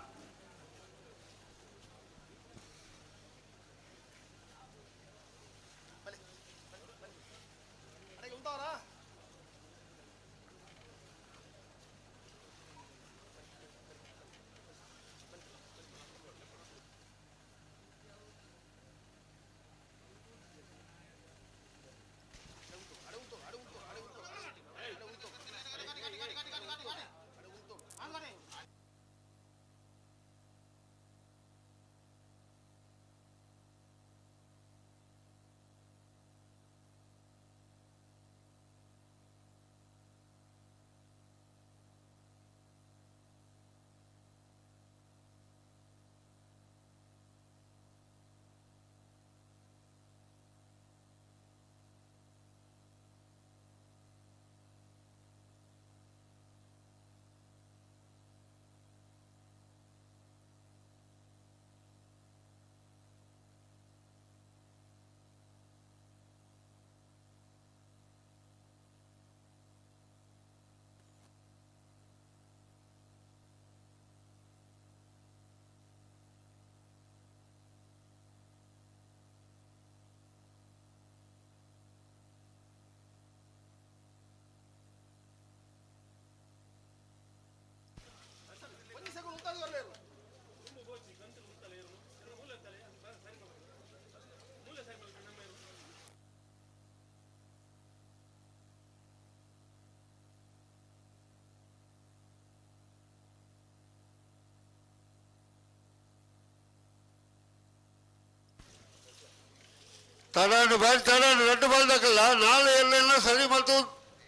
ತಡಾಂಡು ಬಾರಿ ತಡಾಂಡು ರಡ್ಡು ಬಾಲ್ ದಕ್ಕಲ್ಲ ನಾಳೆ ಎಲ್ಲ ಸರಿ ಮತ್ತು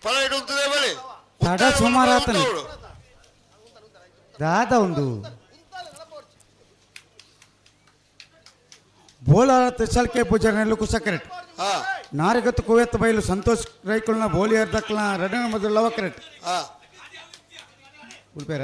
ಫಲ ಇಡುತ್ತದೆ ಬಲಿ. ತಡ ಸುಮಾರು ಆತನ ದಾದ ಒಂದು ಬೋಲಾರ ತೆಸಲ್ಕೆ ಪೂಜಾರಿನಲ್ಲಿ ಕುಸಕರೆಟ್ ನಾರಿಗತ್ತು ಕುವೆತ್ತ ಬೈಲು ಸಂತೋಷ್ ರೈಕುಲ್ನ ಬೋಲಿಯರ್ ದಕ್ಕಲ ರಡನ ಮೊದಲು ಲವ ಕರೆಟ್ ಉಳ್ಪೇರ.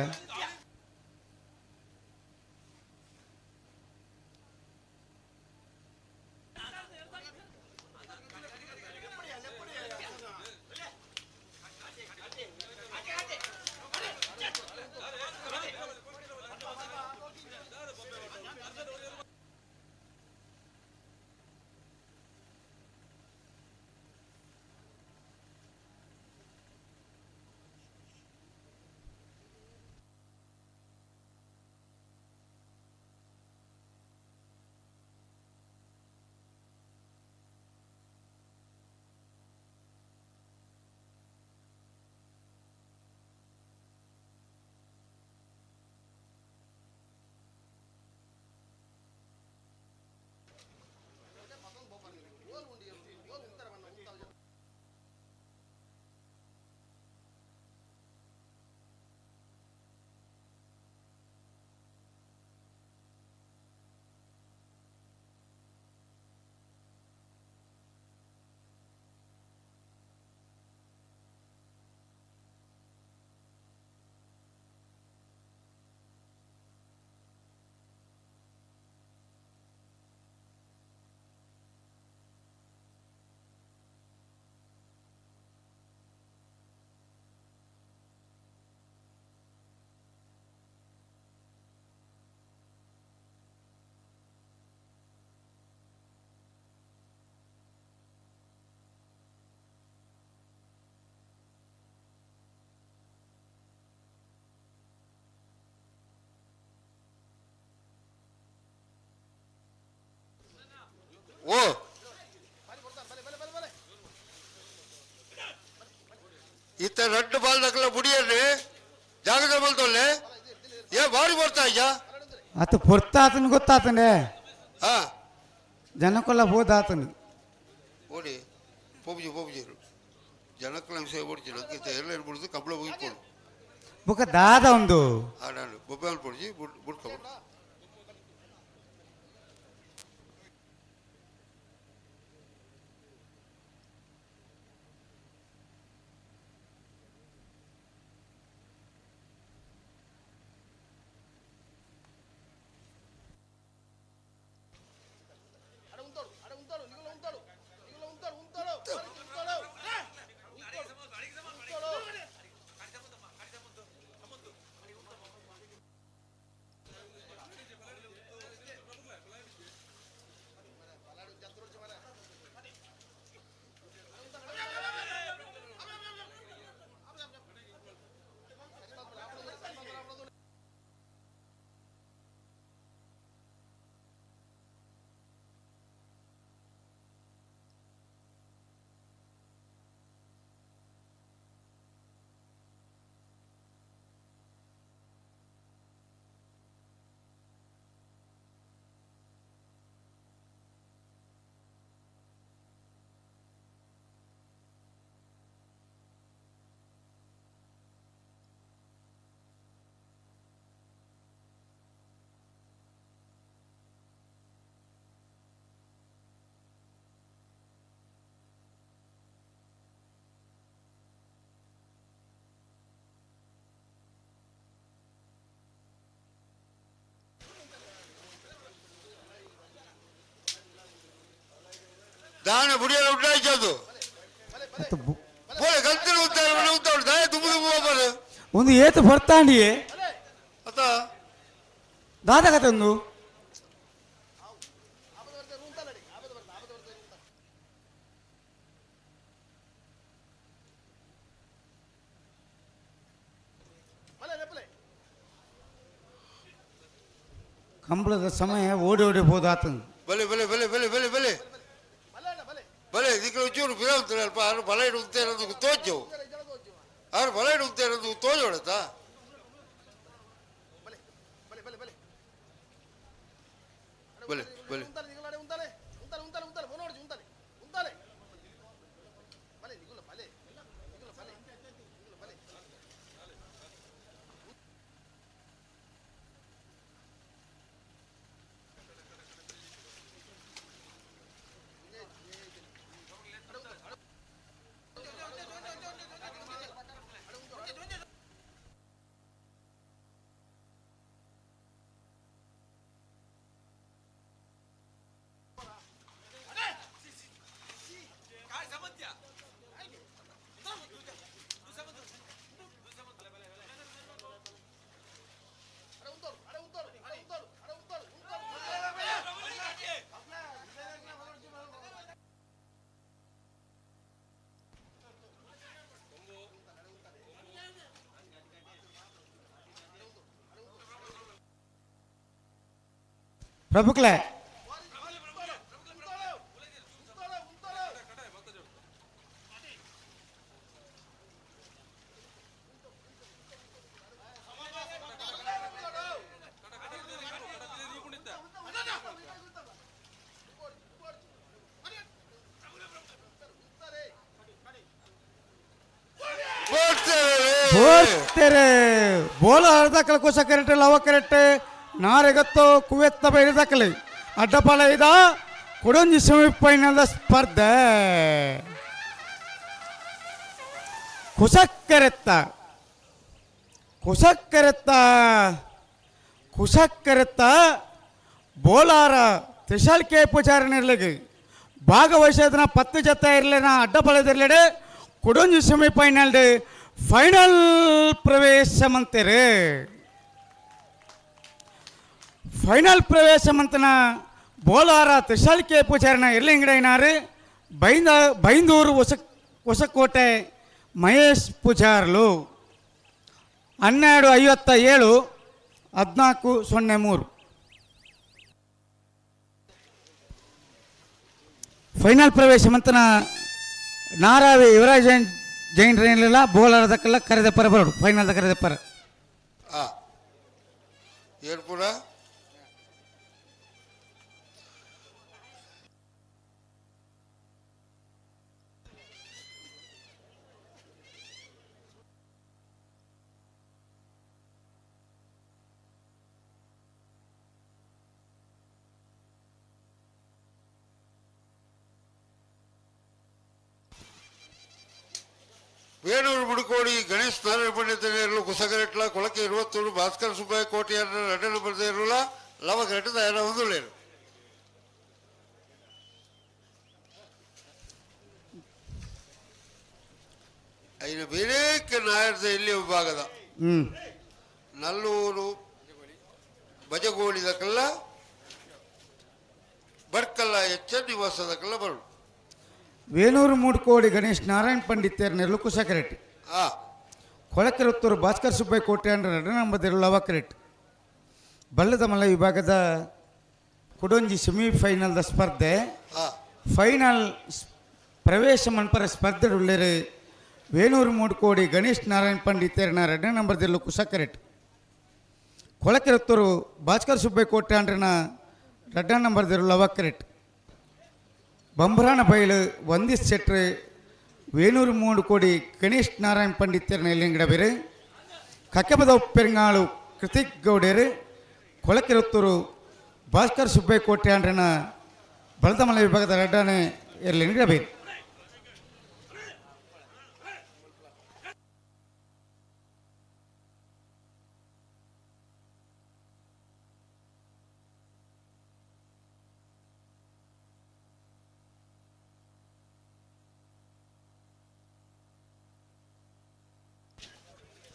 ಓ ಇತ್ತ ರಡ್ಡು ಬಾಲ್ ದಕ್ಕಲ ಬುಡಿಯರ್ರಿ ಜಾಗದ ಬಲ್ತೊಲ್ಲೆ ಏ ಬಾರಿ ಬರ್ತಾ ಇದ್ಯಾ. ಆತ ಪೊರ್ತಾತನ ಗೊತ್ತಾತಂಡೆ. ಹಾ. ಜನಕ್ಕೆಲ್ಲ ಬೋದಾತನು. ಓಡಿ ಪೋಪುಜಿ ಪೋಪುಜಿ ಜನಕ್ಕಲ ವಿಷಯ ಓಡಿச்சு ನಂಗೆ ಎಲ್ಲ ಬಿಡುದು ಕಂಬಳ ಹೋಗಿ ಪೋಡು. ಬುಕ್ಕ ದಾದ ಒಂದು. ನಾನು ಬೊಬ್ಬೆ ಪೊಡಿಜಿ ಬುಡ್ಕ. ದಾನ ಬುಡಿಯರ ಉಂಟಾಯ್ತು ಬೋಲೆ ಗಂತಿನ ಉದ್ದಾರ ಉಂಟಾಡು ದಾಯ ದುಂಬು ದುಂಬು ಬಾಬರು. ಒಂದು ಏತು ಬರ್ತಾಂಡಿಯೇ ಅತ್ತ ದಾದ ಕತೆ ಒಂದು ಕಂಬಳದ ಸಮಯ ಓಡಿ ಓಡಿ ಹೋದಾತಂದು. ಬಲೆ ಬಲೆ ಬಲೆ ಬಲೆ ಬಲೆ ಬಲೆ ಬಲೆ ಇದಕ್ಕೆ ಒಂಚೂರು ಬಿರಾಂತಾರೆ ಅಲ್ಪ ಆರು ಬಲ ಇಡುತ್ತೆ ಅನ್ನೋದು ತೋಜವು ಆರು ಬಲ ಇಡುತ್ತೆ ಅನ್ನೋದು ತೋಜೋಡತ್ತಾ. ಬಲೆ ಬಲೆ ಪ್ರಭುಕ್ಲೆ ಬೋರ್ತೆರೆ ಬೋಲ ಅರ್ಧಕಲ ಕೋಸ ಕರೆಕ್ಟ್ ಲವ ಕರೆಕ್ಟ್ ನಾರೆಗತ್ತೋ ಕುವೆತ್ತ ಬೈರದಕಲಿ ಅಡ್ಡಪಾಲ ಇದ ಕೊಡೊಂಜಿ ಸೆಮಿಫೈನಲ್ ಸ್ಪರ್ಧೆ ಕುಸಕ್ಕರೆತ್ತ ಕುಸಕ್ಕರೆತ್ತ ಕುಸಕ್ಕರೆತ್ತ ಬೋಲಾರ ತ್ರಿಶಾಲ್ ಕೆ ಪೂಜಾರನಿರ್ಲಿಗೆ ಭಾಗವಹಿಸೋದನ್ನ ಪತ್ತು ಜೊತೆ ಇರಲಿನ ಅಡ್ಡಪಾಲದಿರ್ಲಿಡೆ ಕೊಡೊಂಜಿ ಸೆಮಿಫೈನಲ್ ಫೈನಲ್ ಪ್ರವೇಶ ಮಂತಿರಿ. ಫೈನಲ್ ಪ್ರವೇಶ ಮಂತನ ಬೋಲಾರ ತ್ರಿಶಾಲ್ ಕೆ ಪೂಜಾರನ ಇರ್ಲಿಂಗಡೈನಾರು ಬೈಂದೂರು ಹೊಸಕೋಟೆ ಮಹೇಶ್ ಪೂಜಾರ್ಲು 12:57 14:03. ಫೈನಲ್ ಪ್ರವೇಶ ಮಂತನ ನಾರಾವಿ ಯುವರಾಜ್ ಜೈನ್ ಜೈನ್ ರೈನ್ಲಿಲ್ಲ ಬೋಲಾರದಕ್ಕೆಲ್ಲ ಕರೆದಪ್ಪರ ಬರೋಡು ಫೈನಲ್ದ ಕರೆದಪ್ಪರ. ಏನು ಪೂರ ವೇಣೂರು ಮುಡುಕೋಡಿ ಗಣೇಶ್ ನಾರಾಯಣ ಪಂಡಿತನೇರ್ಲು ಕುಸಗರೆಟ್ಲ ಕೊಳಕೆ ಇರುವತ್ತೂರು ಭಾಸ್ಕರ ಸುಬ್ಬಯ್ಯ ಕೋಟೆಯರ ರಡನು ಬರೆದಿರುಲ ಲವಗರೆಟ್ಟ ದಯನ ಹೊಂದುಳ್ಳೇರು. ಐನ ಬೇರೇಕ ನಾಯರ್ದ ಇಲ್ಲಿ ವಿಭಾಗದ ನಲ್ಲೂರು ಬಜಗೋಳಿದಕಲ್ಲ ಬಡ್ಕಲ್ಲ ಎಚ್ಚ ನಿವಾಸದಕಲ್ಲ ಬರು. ವೇಣೂರು ಮೂಡ್ಕೋಡಿ ಗಣೇಶ್ ನಾರಾಯಣ ಪಂಡಿತೇರ್ ನೆರಳು ಕುಸಕರೆಟ್ಟಿ ಕೊಳಕೆರತ್ತೂರು ಭಾಸ್ಕರ್ ಸುಬ್ಬಯ್ಯ ಕೋಟೆ ಅಂದ್ರೆ ಎರಡು ಲವಕರೆಟ್ ಬಲ್ಲದ ಮಲ್ಲ ವಿಭಾಗದ ಕುಡೊಂಜಿ ಸೆಮಿಫೈನಲ್ದ ಸ್ಪರ್ಧೆ ಫೈನಲ್ ಪ್ರವೇಶ ಮನ್ಪರ ಸ್ಪರ್ಧೆ ಉಳ್ಳೇರು ವೇಣೂರು ಮೂಡ್ಕೋಡಿ ಗಣೇಶ್ ನಾರಾಯಣ ಪಂಡಿತೇರ್ನ ಎರಡನೇ ನಂಬರ್ದಿಲ್ಲು ಕುಸಕರೆಟ್ ಕೊಳಕೆರತ್ತೂರು ಭಾಸ್ಕರ್ ಸುಬ್ಬಯ್ಯ ಕೋಟೆ ಅಂಡ್ರನ ಎರಡನೇ ನಂಬರ್ದಿರು ಲವಕರೆಟ್ ಬಂಬ್ರಾಣ ಬೈಲು ವಂದಿಸ್ ಶೆಟ್ರು ವೇಣೂರು ಮೂಡುಕೋಡಿ ಗಣೇಶ್ ನಾರಾಯಣ ಪಂಡಿತರ್ನ ಎಲ್ಲಿಂಗಡ ಬೇರೆ ಕಕ್ಕಬದ ಪೆರಂಗಾಳು ಕೃತಿಕ್ ಗೌಡೇರು ಕೊಳಕೆರತ್ತೂರು ಭಾಸ್ಕರ್ ಸುಬ್ಬಯ್ಯ ಕೋಟೆ ಅಂಡ್ರನ ಬಳದಮಲೆ ವಿಭಾಗದ ರಡ್ಡಾನೆ ಎರ್ಲಿಂಗಡ ಬೇರೆ.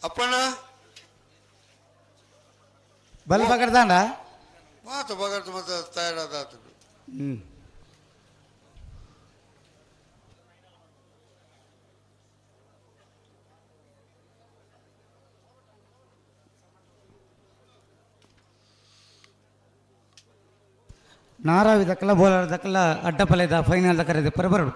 ಅಪ್ಪಣ್ಣ ಬಲ್ ಬಗರ್ದಾಂಡ ಮಾತು ಬಗರ್ದು ಮತ್ತೆ ತಯಾರಾದ. ಹ್ಞೂ. ನಾರಾವಿ ದಕ್ಕಲ ಬೋಲಾರ ದಕ್ಕಲ ಅಡ್ಡಪಲೆದ ಫೈನಲ್ ದಕ್ಕರೆ ಪರಬರಡು.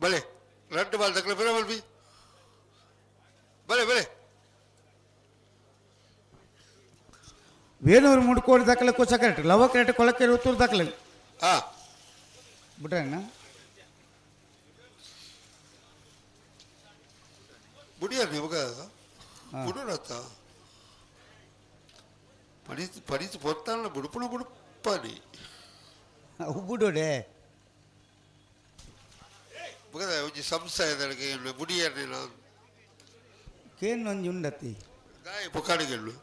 ಬಲೆ ರಡ್ಡು ಬಾಲ್ ತಕ್ಕಲೆ ಬೇರೆ ಬಲ್ಬಿ ಬಲೆ ಬಲೆ. ವೇಣೂರು ಮುಡ್ಕೋಡಿ ದಾಖಲೆ coach correct Lava correct ಕೊಳಕೆರೆ Uttur ದಾಖಲೆ. ಹಾಂ. ಬಿಟ್ರಣ್ಣ. ಬುಡಿಯಾರ ನಿಮಗ ಬುಡುರತ್ತ ಪಡಿತು ಪಡಿತು ಪೊತ್ತಾನ ಬುಡುಪುಣ ಬುಡುಪಾನಿ. ಬುಡೋಡೆ. ಬುಗದ ಒಂಜಿ ಸಂಸ್ಥೆ ಬುಡಿಯಾರ ನೀನು. ಕೇನ್ ಒಂಜಿ ಉಂಡತಿ. ದಾಯ ಪುಕಾಡಿಗೆಳ್ಳು.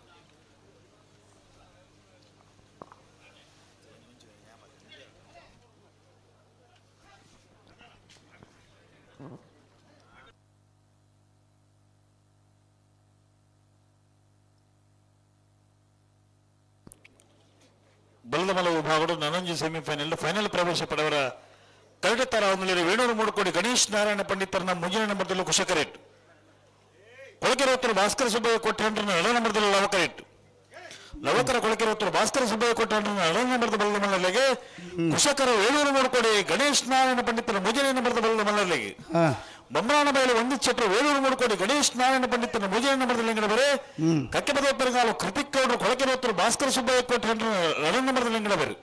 ಬಲದಮಲ ವಿಭಾಗಗಳು ನನಂಜಿ ಸೆಮಿಫೈನಲ್ ಫೈನಲ್ ಪ್ರವೇಶ ಪಡೆಯವರ ಕರಡುತ್ತರ ಹೊಂದಲಿರುವ ವೇಣೂರು ಮೂಡುಕೋಡಿ ಗಣೇಶ್ ನಾರಾಯಣ ಪಂಡಿತರನ್ನ ಮುಂದಿನ ನಂಬರ್ದಲ್ಲಿ ಕುಶಕರೇಟ್, ಕೊಳಕೆರೆ ಉತ್ತರ ಭಾಸ್ಕರ ಸುಬ್ಬಯ್ಯ ಕೊಟ್ಟಂಡ್ರನ್ನ ಎರಡನೇ ನಂಬರ್ದಲ್ಲಿ ಲವಕರೇಟ್, ಲವಕರ ಕೊಳಕೆರೆ ಉತ್ತರ ಭಾಸ್ಕರ ಸುಬ್ಬಯ್ಯ ಕೊಟ್ಟಂಡ್ರನ್ನ ಎರಡನೇ ನಂಬರ್ದ ಬಲದ ಮಲ್ಲರಿಗೆ, ಕುಶಕರ ವೇಣೂರು ಮೂಡುಕೋಡಿ ಗಣೇಶ್ ನಾರಾಯಣ ಪಂಡಿತರ ಮುಂದಿನ ನಂಬರ್ದ ಬಲದ ಮಲ್ಲರಿಗೆ, ಬೊಮ್ಮರಾಣ ಬಯಲು ಒಂದು ಚಟ್ರ ವೇಣೂರು ಮೂಡುಕೋಡಿ ಗಣೇಶ್ ನಾರಾಯಣ ಪಂಡಿತನ ಮುಂದಿನ ನಂಬರ್ದ ಲಿಂಗಡಬರೆ, ಕಕ್ಕೆಪದ ಪೆರಗಾಲು ಕೃತಿಕ್ ಗೌಡ್ರು ಕೊಳಕೆರೆ ಉತ್ತರ ಭಾಸ್ಕರ ಸುಬ್ಬಯ್ಯ ಕೊಟ್ಟಂಡ್ರನ್ನ ಎರಡನೇ ನಂಬರ್ದ ಲಿಂಗಡಬರೆ.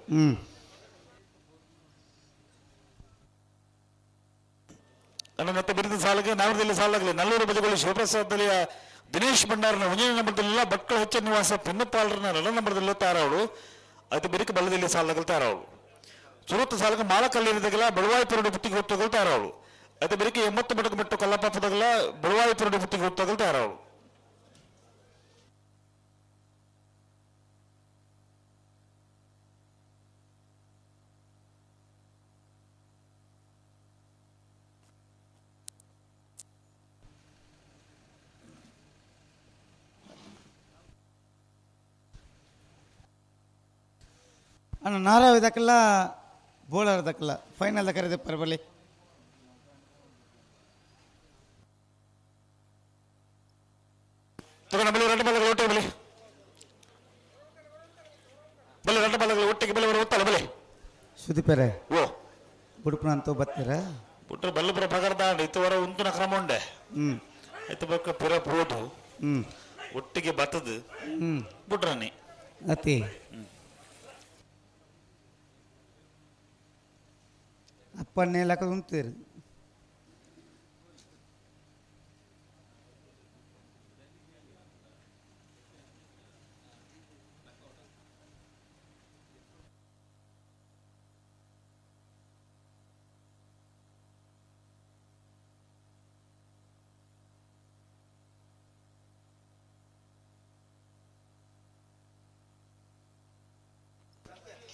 ನನ್ನ ಮತ್ತೆ ಬಿರಿದ ಸಾಲಿಗೆ ನಾವರದಲ್ಲಿ ಸಾಲಾಗಲಿ ನಲ್ಲೂರು ಬದಿಗಳು ಶಿವಪ್ರಸಾದ್ ದಲಿಯ ದಿನೇಶ್ ಭಂಡಾರನ ಮುಂದಿನ ನಂಬರ್ದಲ್ಲಿಲ್ಲ, ಭಟ್ಕಳ ಹೆಚ್ಚ ನಿವಾಸ ಪೊನ್ನಪಾಲರನ್ನ ಎರಡನೇ ನಂಬರ್ದಲ್ಲಿ ತಾರವಳು, ಅದು ಬಿರುಕು ಬಲದಲ್ಲಿ ಸಾಲಾಗಲು ತಾರವಳು, ಸುರತ್ ಸಾಲಗ ಮಾಲಕಲ್ಲಿರಿದಗಲ ಬಳುವಾಯಿಪುರಡು ಬುತ್ತಿಗೆ ಹೊತ್ತುಗಳು ತಾರವಳು, ಅದು ಬಿರುಕು 80 ಬಡಕು ಬಿಟ್ಟು ಕಲ್ಲಪಾಪದಗಲ ಬಳುವಾಯಿಪುರಡು ಬುತ್ತಿಗೆ ಹೊತ್ತುಗಳು ತಾರವಳು. ಅಣ್ಣ ನಾರಾವಿ ದಕ್ಕಲ್ಲ ಬೋಳಾರ ದಕ್ಕಲ್ಲ ಫೈನಲ್ ದಕ್ಕರೆ ಪರಬಲಿ. ತಗೊಂಡ ಬಲಿ ಎರಡು ಬಲಗಳು ಒಟ್ಟಿಗೆ ಬಲಿ ಬಲಿ ಎರಡು ಬಲಗಳು ಒಟ್ಟಿಗೆ ಬಲಿ ಒತ್ತಲ್ಲ ಬಲಿ. ಸುದೀಪರೇ. ಓ ಬುಡುಪನ ಅಂತ ಬರ್ತೀರಾ? ಬಿಟ್ರೆ ಬಲ್ಲಪುರ ಪಗರ್ದ ಇತ್ತು ವರ ಉಂತುನ ಕ್ರಮ ಉಂಡೆ. ಆಯ್ತು ಬಕ್ಕ ಪುರ ಪೋದು ಒಟ್ಟಿಗೆ ಬತ್ತದ ಬುಡ್ರನಿ ಅತಿ ಅಪ್ಪನ್ನೇ ಲಕ್ಕ ಉಂತೀರಿ.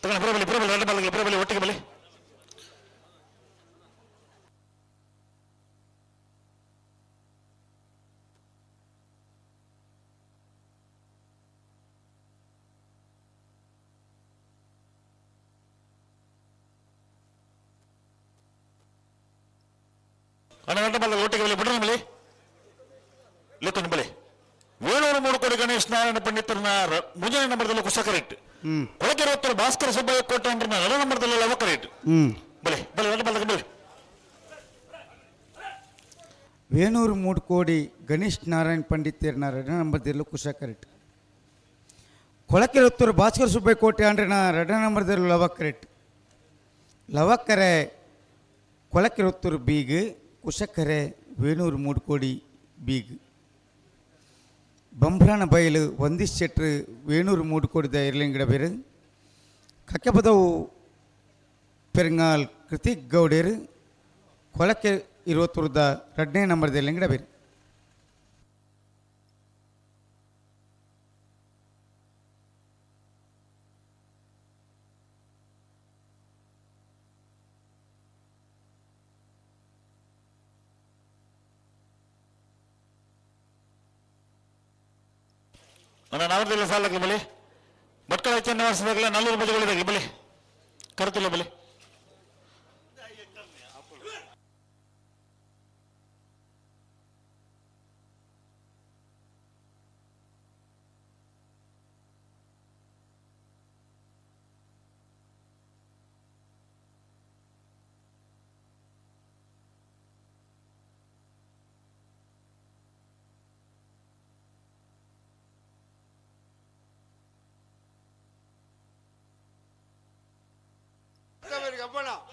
ತಗೊಂಡು ಬರಬಲಿ ಬರಬಲಿ ಎರಡು ಬಲಗಳು ಬರಬಲಿ ಒಟ್ಟಿಗೆ ಬಲಿ. ಅಣ್ಣ ಎರಡು ಬಲಗಳು ಒಟ್ಟಿಗೆ ಬಲಿ ಬಿಡ್ರಿ ಬಲಿ ಲೆತ್ತೊಂದು ಬಲಿ. ವೇಣೂರು ಮೂಡುಕೋಡಿ ಗಣೇಶ್ ನಾರಾಯಣ ಪಂಡಿತರನ್ನ ಮುಂಜಾನೆ ನಂಬರ್ದಲ್ಲಿ ಕುಶಕರೇಟ್. ಕೊಳಕೆರೆ ಉತ್ತರ ಭಾಸ್ಕರ ಸುಬ್ಬಯ್ಯ ಕೋಟೆ ಎರಡ ನಂಬರ್ದಲ್ಲಿ ಲವಕರೇಟ್. ಬಲೆ ಬಲೆ ಎರಡು ಬಲೆ ಬಲೆ. ವೇಣೂರು ಮೂಡುಕೋಡಿ ಗಣೇಶ್ ನಾರಾಯಣ ಪಂಡಿತರನ್ನ ಎರಡನೇ ನಂಬರ್ದಲ್ಲಿ ಕುಶಕರೇಟ್. ಕೊಳಕೆರೆ ಉತ್ತರ ಭಾಸ್ಕರ ಸುಬ್ಬಯ್ಯ ಕೋಟೆ ಅಂಡ್ರನ ಎರಡನೇ ನಂಬರ್ದಲ್ಲಿ ಲವಕರೇಟ್. ಲವಕರೆ ಕೊಳಕೆರೆ ಉತ್ತರ ಬೀಗ್, ಕುಶಕರೆ ವೇಣೂರು ಮೂಡುಕೋಡಿ ಬೀಗ್. ಬಂಬ್ರಾಣ ಬಯಲು ವಂದಿಶ್ ಶೆಟ್ರು ವೇಣೂರು ಮೂಡುಕೋಡಿದ ಇರ್ಲಿಂಗಡ ಬೇರು. ಕಕ್ಕೆಪದವು ಪೆರಂಗಾಲ್ ಕೃತಿಕ್ ಗೌಡೇರು ಕೊಳಕೆ ಇರುವತ್ತುರದ ಎರಡನೇ ನಂಬರ್ದಲ್ಲಿ ಗಿಡ ಬೇರು. ನಾವರ್ದೆಲ್ಲ ಸಾಲಕ್ಕೆ ಬಲಿ ಭಟ್ಕಳ ಚೆನ್ನವಾಸದಾಗಲ ನಲ್ಲೂರು ಬದಿಗಳಿದಾಗಲಿ ಬಲಿ ಕರ್ತಲ್ಲ ಬಲಿ.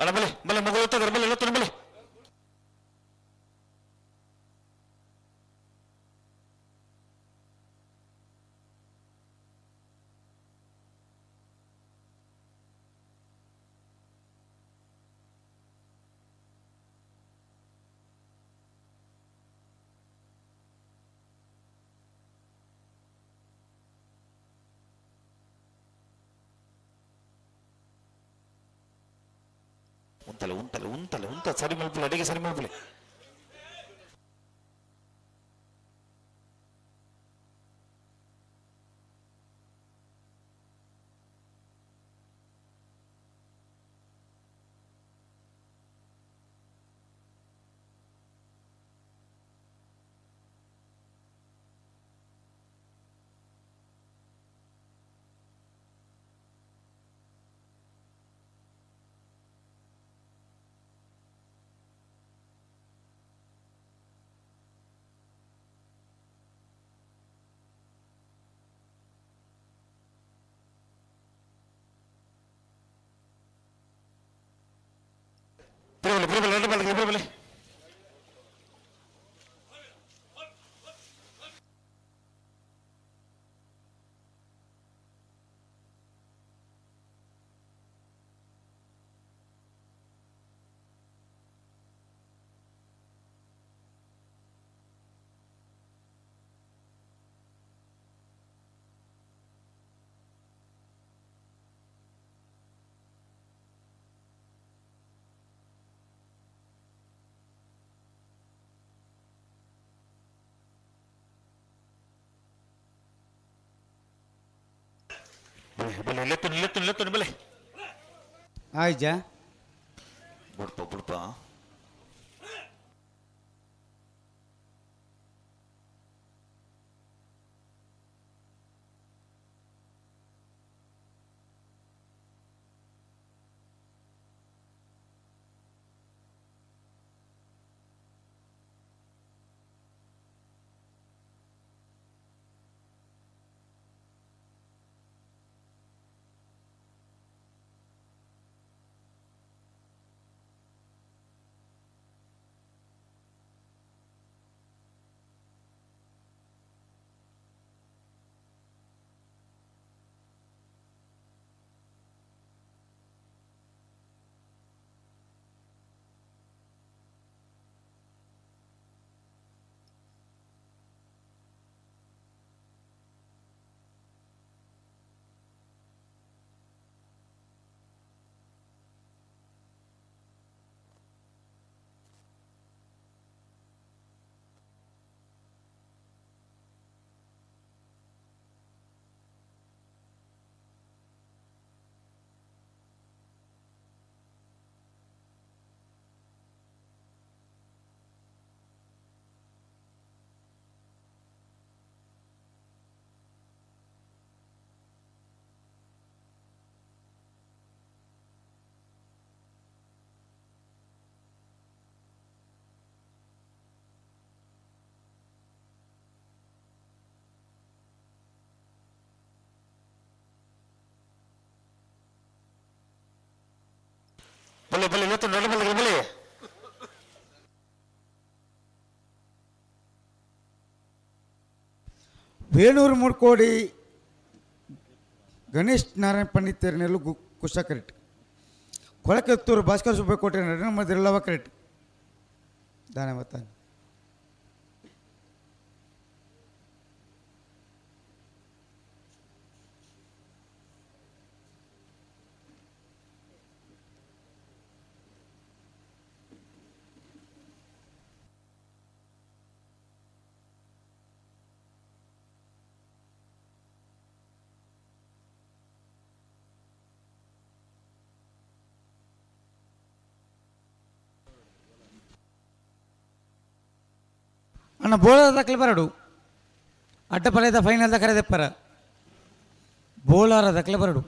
ಅಲ್ಲ ಬಲೆ ಬಲೆ ಮಗು ಎತ್ತದರ ಬಲೆ ಎತ್ತನ ಬಲೆ. ಉಂತಲೆ ಉಂತಲೆ ಉಂತಲೆ ಉಂತ ಸರಿ ಮಲ್ಪಲೆ ಅಡಿಗೆ ಸರಿ ಮಲ್ಪಲೆ. ಬರಬಲೆ ಬರಬಲೆ ಎರಡು ಬಲೆ ಬರಬಲೆ. ಬಲೆ ಲೆತ್ತನು ಲೆತ್ತನು ಲೆತ್ತನು ಬಲೆ. ಆಯ್ಜಾ ಬುಡ್ಪ ಬುಡ್ಪ. ಬಲೆ ಬಲೆ ಲೊತ್ತು ನಡು ಬಲೆ ಬಲೆ. ವೇಣೂರು ಮೂಡ್ಕೋಡಿ ಗಣೇಶ್ ನಾರಾಯಣ ಪಂಡಿತರನೆಲ್ಲ ಕುಶ ಕರೆಕ್ಟ್. ಕೊಳಕೆತ್ತೂರು ಭಾಸ್ಕರ ಸುಬ್ಬಕೋಟೆ ನಡುವ ಕರೆಕ್ಟ್. ದಾನೆ ಮತ್ತಾನೆ. ಅಣ್ಣ ಬೋಳದ ದಾಖಲೆ ಬರಡು ಅಡ್ಡ ಪಲಯದ ಫೈನಲ್ ದ ಕರೆದೆಪ್ಪರ ಬೋಳಾರ ದಾಖಲೆ ಬರಡು.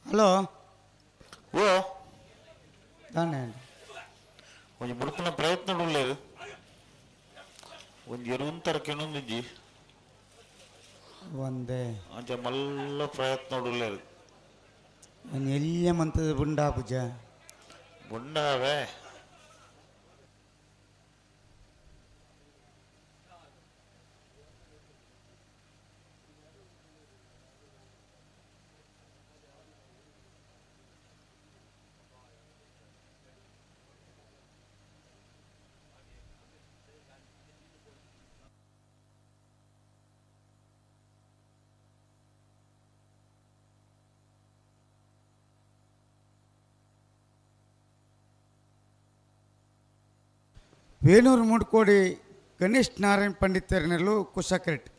ಹಲೋ ಓ ದಾನೆ ಒಂಜಿ ಬುಡುಪುನ ಪ್ರಯತ್ನ ಉಳ್ಳೇರು ಒಂಜಿ ಎರುವಂತರ ಕೆಣೊಂದಿಜ್ಜಿ ಒಂದೇ ಅಂಚ ಮಲ್ಲ ಪ್ರಯತ್ನ ಉಳ್ಳೇರು ಒಂದು ಎಲ್ಲಿಯ ಮಂತದ ಬುಂಡಾ ಪೂಜ ಬುಂಡಾವೆ. ವೇಣೂರು ಮೂಡ್ಕೋಡಿ ಗಣೇಶ್ ನಾರಾಯಣ್ ಪಂಡಿತರನೆಲ್ಲು ಕುಶ ಕರೆಕ್ಟ್.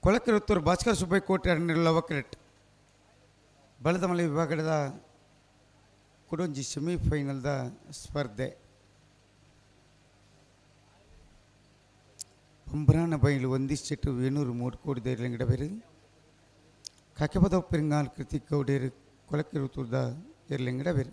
ಕೊಳಕೆರುತ್ತೂರು ಭಾಸ್ಕರ ಸುಬ್ಬಯ್ಯ ಕೋಟೆ ಲವ ಕರೆಕ್ಟ್. ಬಳದಮಲೆ ವಿಭಾಗದ ಕುಡೊಂಜಿ ಸೆಮಿಫೈನಲ್ದ ಸ್ಪರ್ಧೆ. ಪಂಬ್ರಾನ ಬೈಲು ಒಂದಿಷ್ಟು ವೇಣೂರು ಮೂಡ್ಕೋಡಿ ಧೈರ್ಯಂಗಡ ಬೇರೆ ಕಾಕೆಪದ ಪೆರಿಂಗಾಲ್ ಕೃತಿಕ್ ಗೌಡೇರು ಕೊಳಕೆರುತ್ತೂರ್ದ ಎರ್ಲಿಂಗಡ ಬೇರೆ.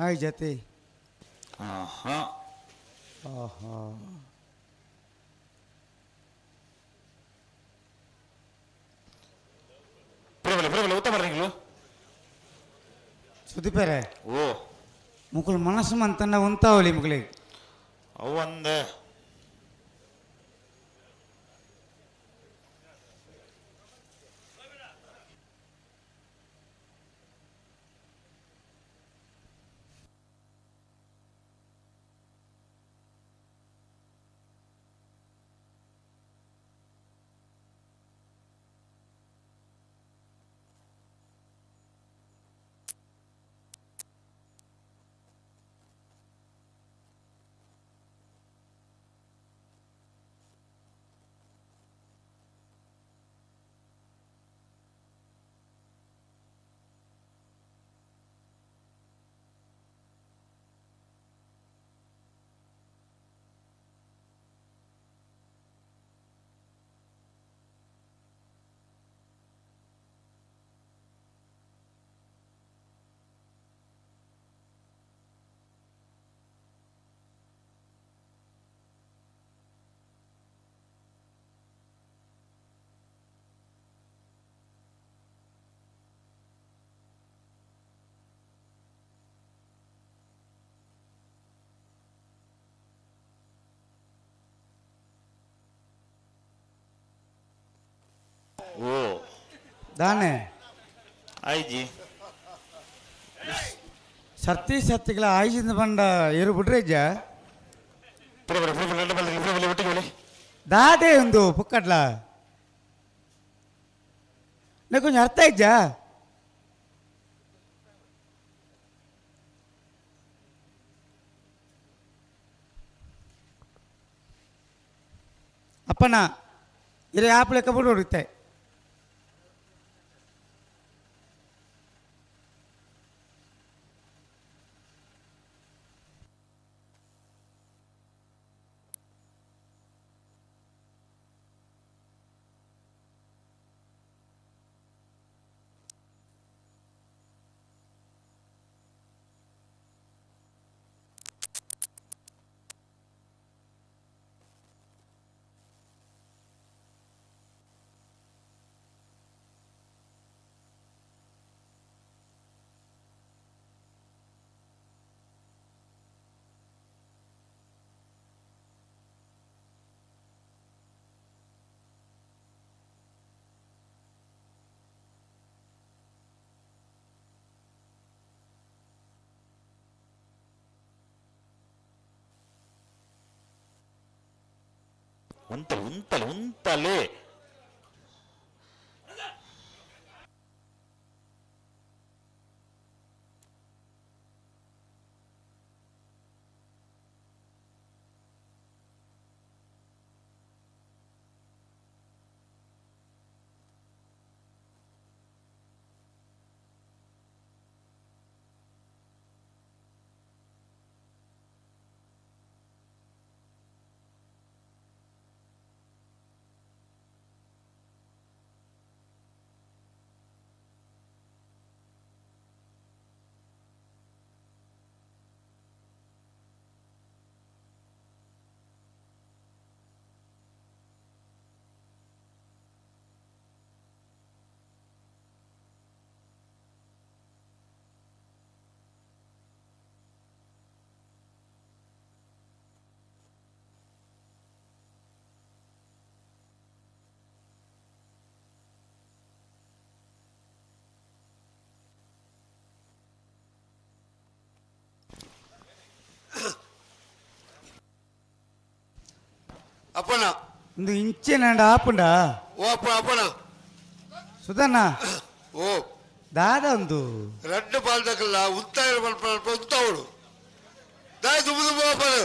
ಆಯ್ ಜತೆ. ಆಹಾ ಆಹಾ ಪ್ರಬಲ ಪ್ರಬಲ ಉತ್ತಮ ನೀವು ಸುದೀಪರೇ ಓ ಮುಕುಲ್ ಮನಸ್ಸು ಮಂತನ್ನ ಉಂತಾವಲಿ ಮುಕುಲಿಗೆ ಅವು ಒಂದೇ ಓ ದಾನೆ ಆಯ್ಜಿ ಸರ್ತಿ ಸರ್ತಿಗಳ ಆಯ್ಜಿಂದ ಬಂಡ ಏರು ಬಿಡ್ರೇಜ ಪ್ರಬಲ ಪ್ರಬಲ ಎರಡು ಬಲ್ಲ ಪ್ರಬಲ ಒಟ್ಟಿಗೆ ಬಲೆ ದಾದೆ ಒಂದು ಪುಕ್ಕಡ್ಲ నాకు కొంచెం అర్థ అయిద్దా ಅಪ್ಪಣ್ಣ ಇರೆ ಆಪ್ ಲೆಕ್ಕ ಬಿಡು ಹೊಡಿತೆ ಉಂತಲೆ ಉಂತಲೆ ಉಂತಲೆ ಅಪ್ಪಣ್ಣ ಒಂದು ಇಂಚಿನ ಆಪುಂಡ ಓ ಅಪ್ಪ ಅಪ್ಪಣ್ಣ ಸುಧಣ್ಣ ಓ ದಾದ ಒಂದು ರಡ್ಡು ಬಾಲ್ದಕಲ್ಲ ಉಂತಾಯ ಉಂತಾವಳು ದಾಯ ದುಬ್ಬು ದುಬ್ಬು ಅಪ್ಪನ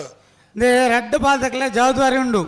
they ರಡ್ಡು ಬಾಲ್ದಕ್ಲೆ ಜವಾಬ್ದಾರಿ ಉಂಡು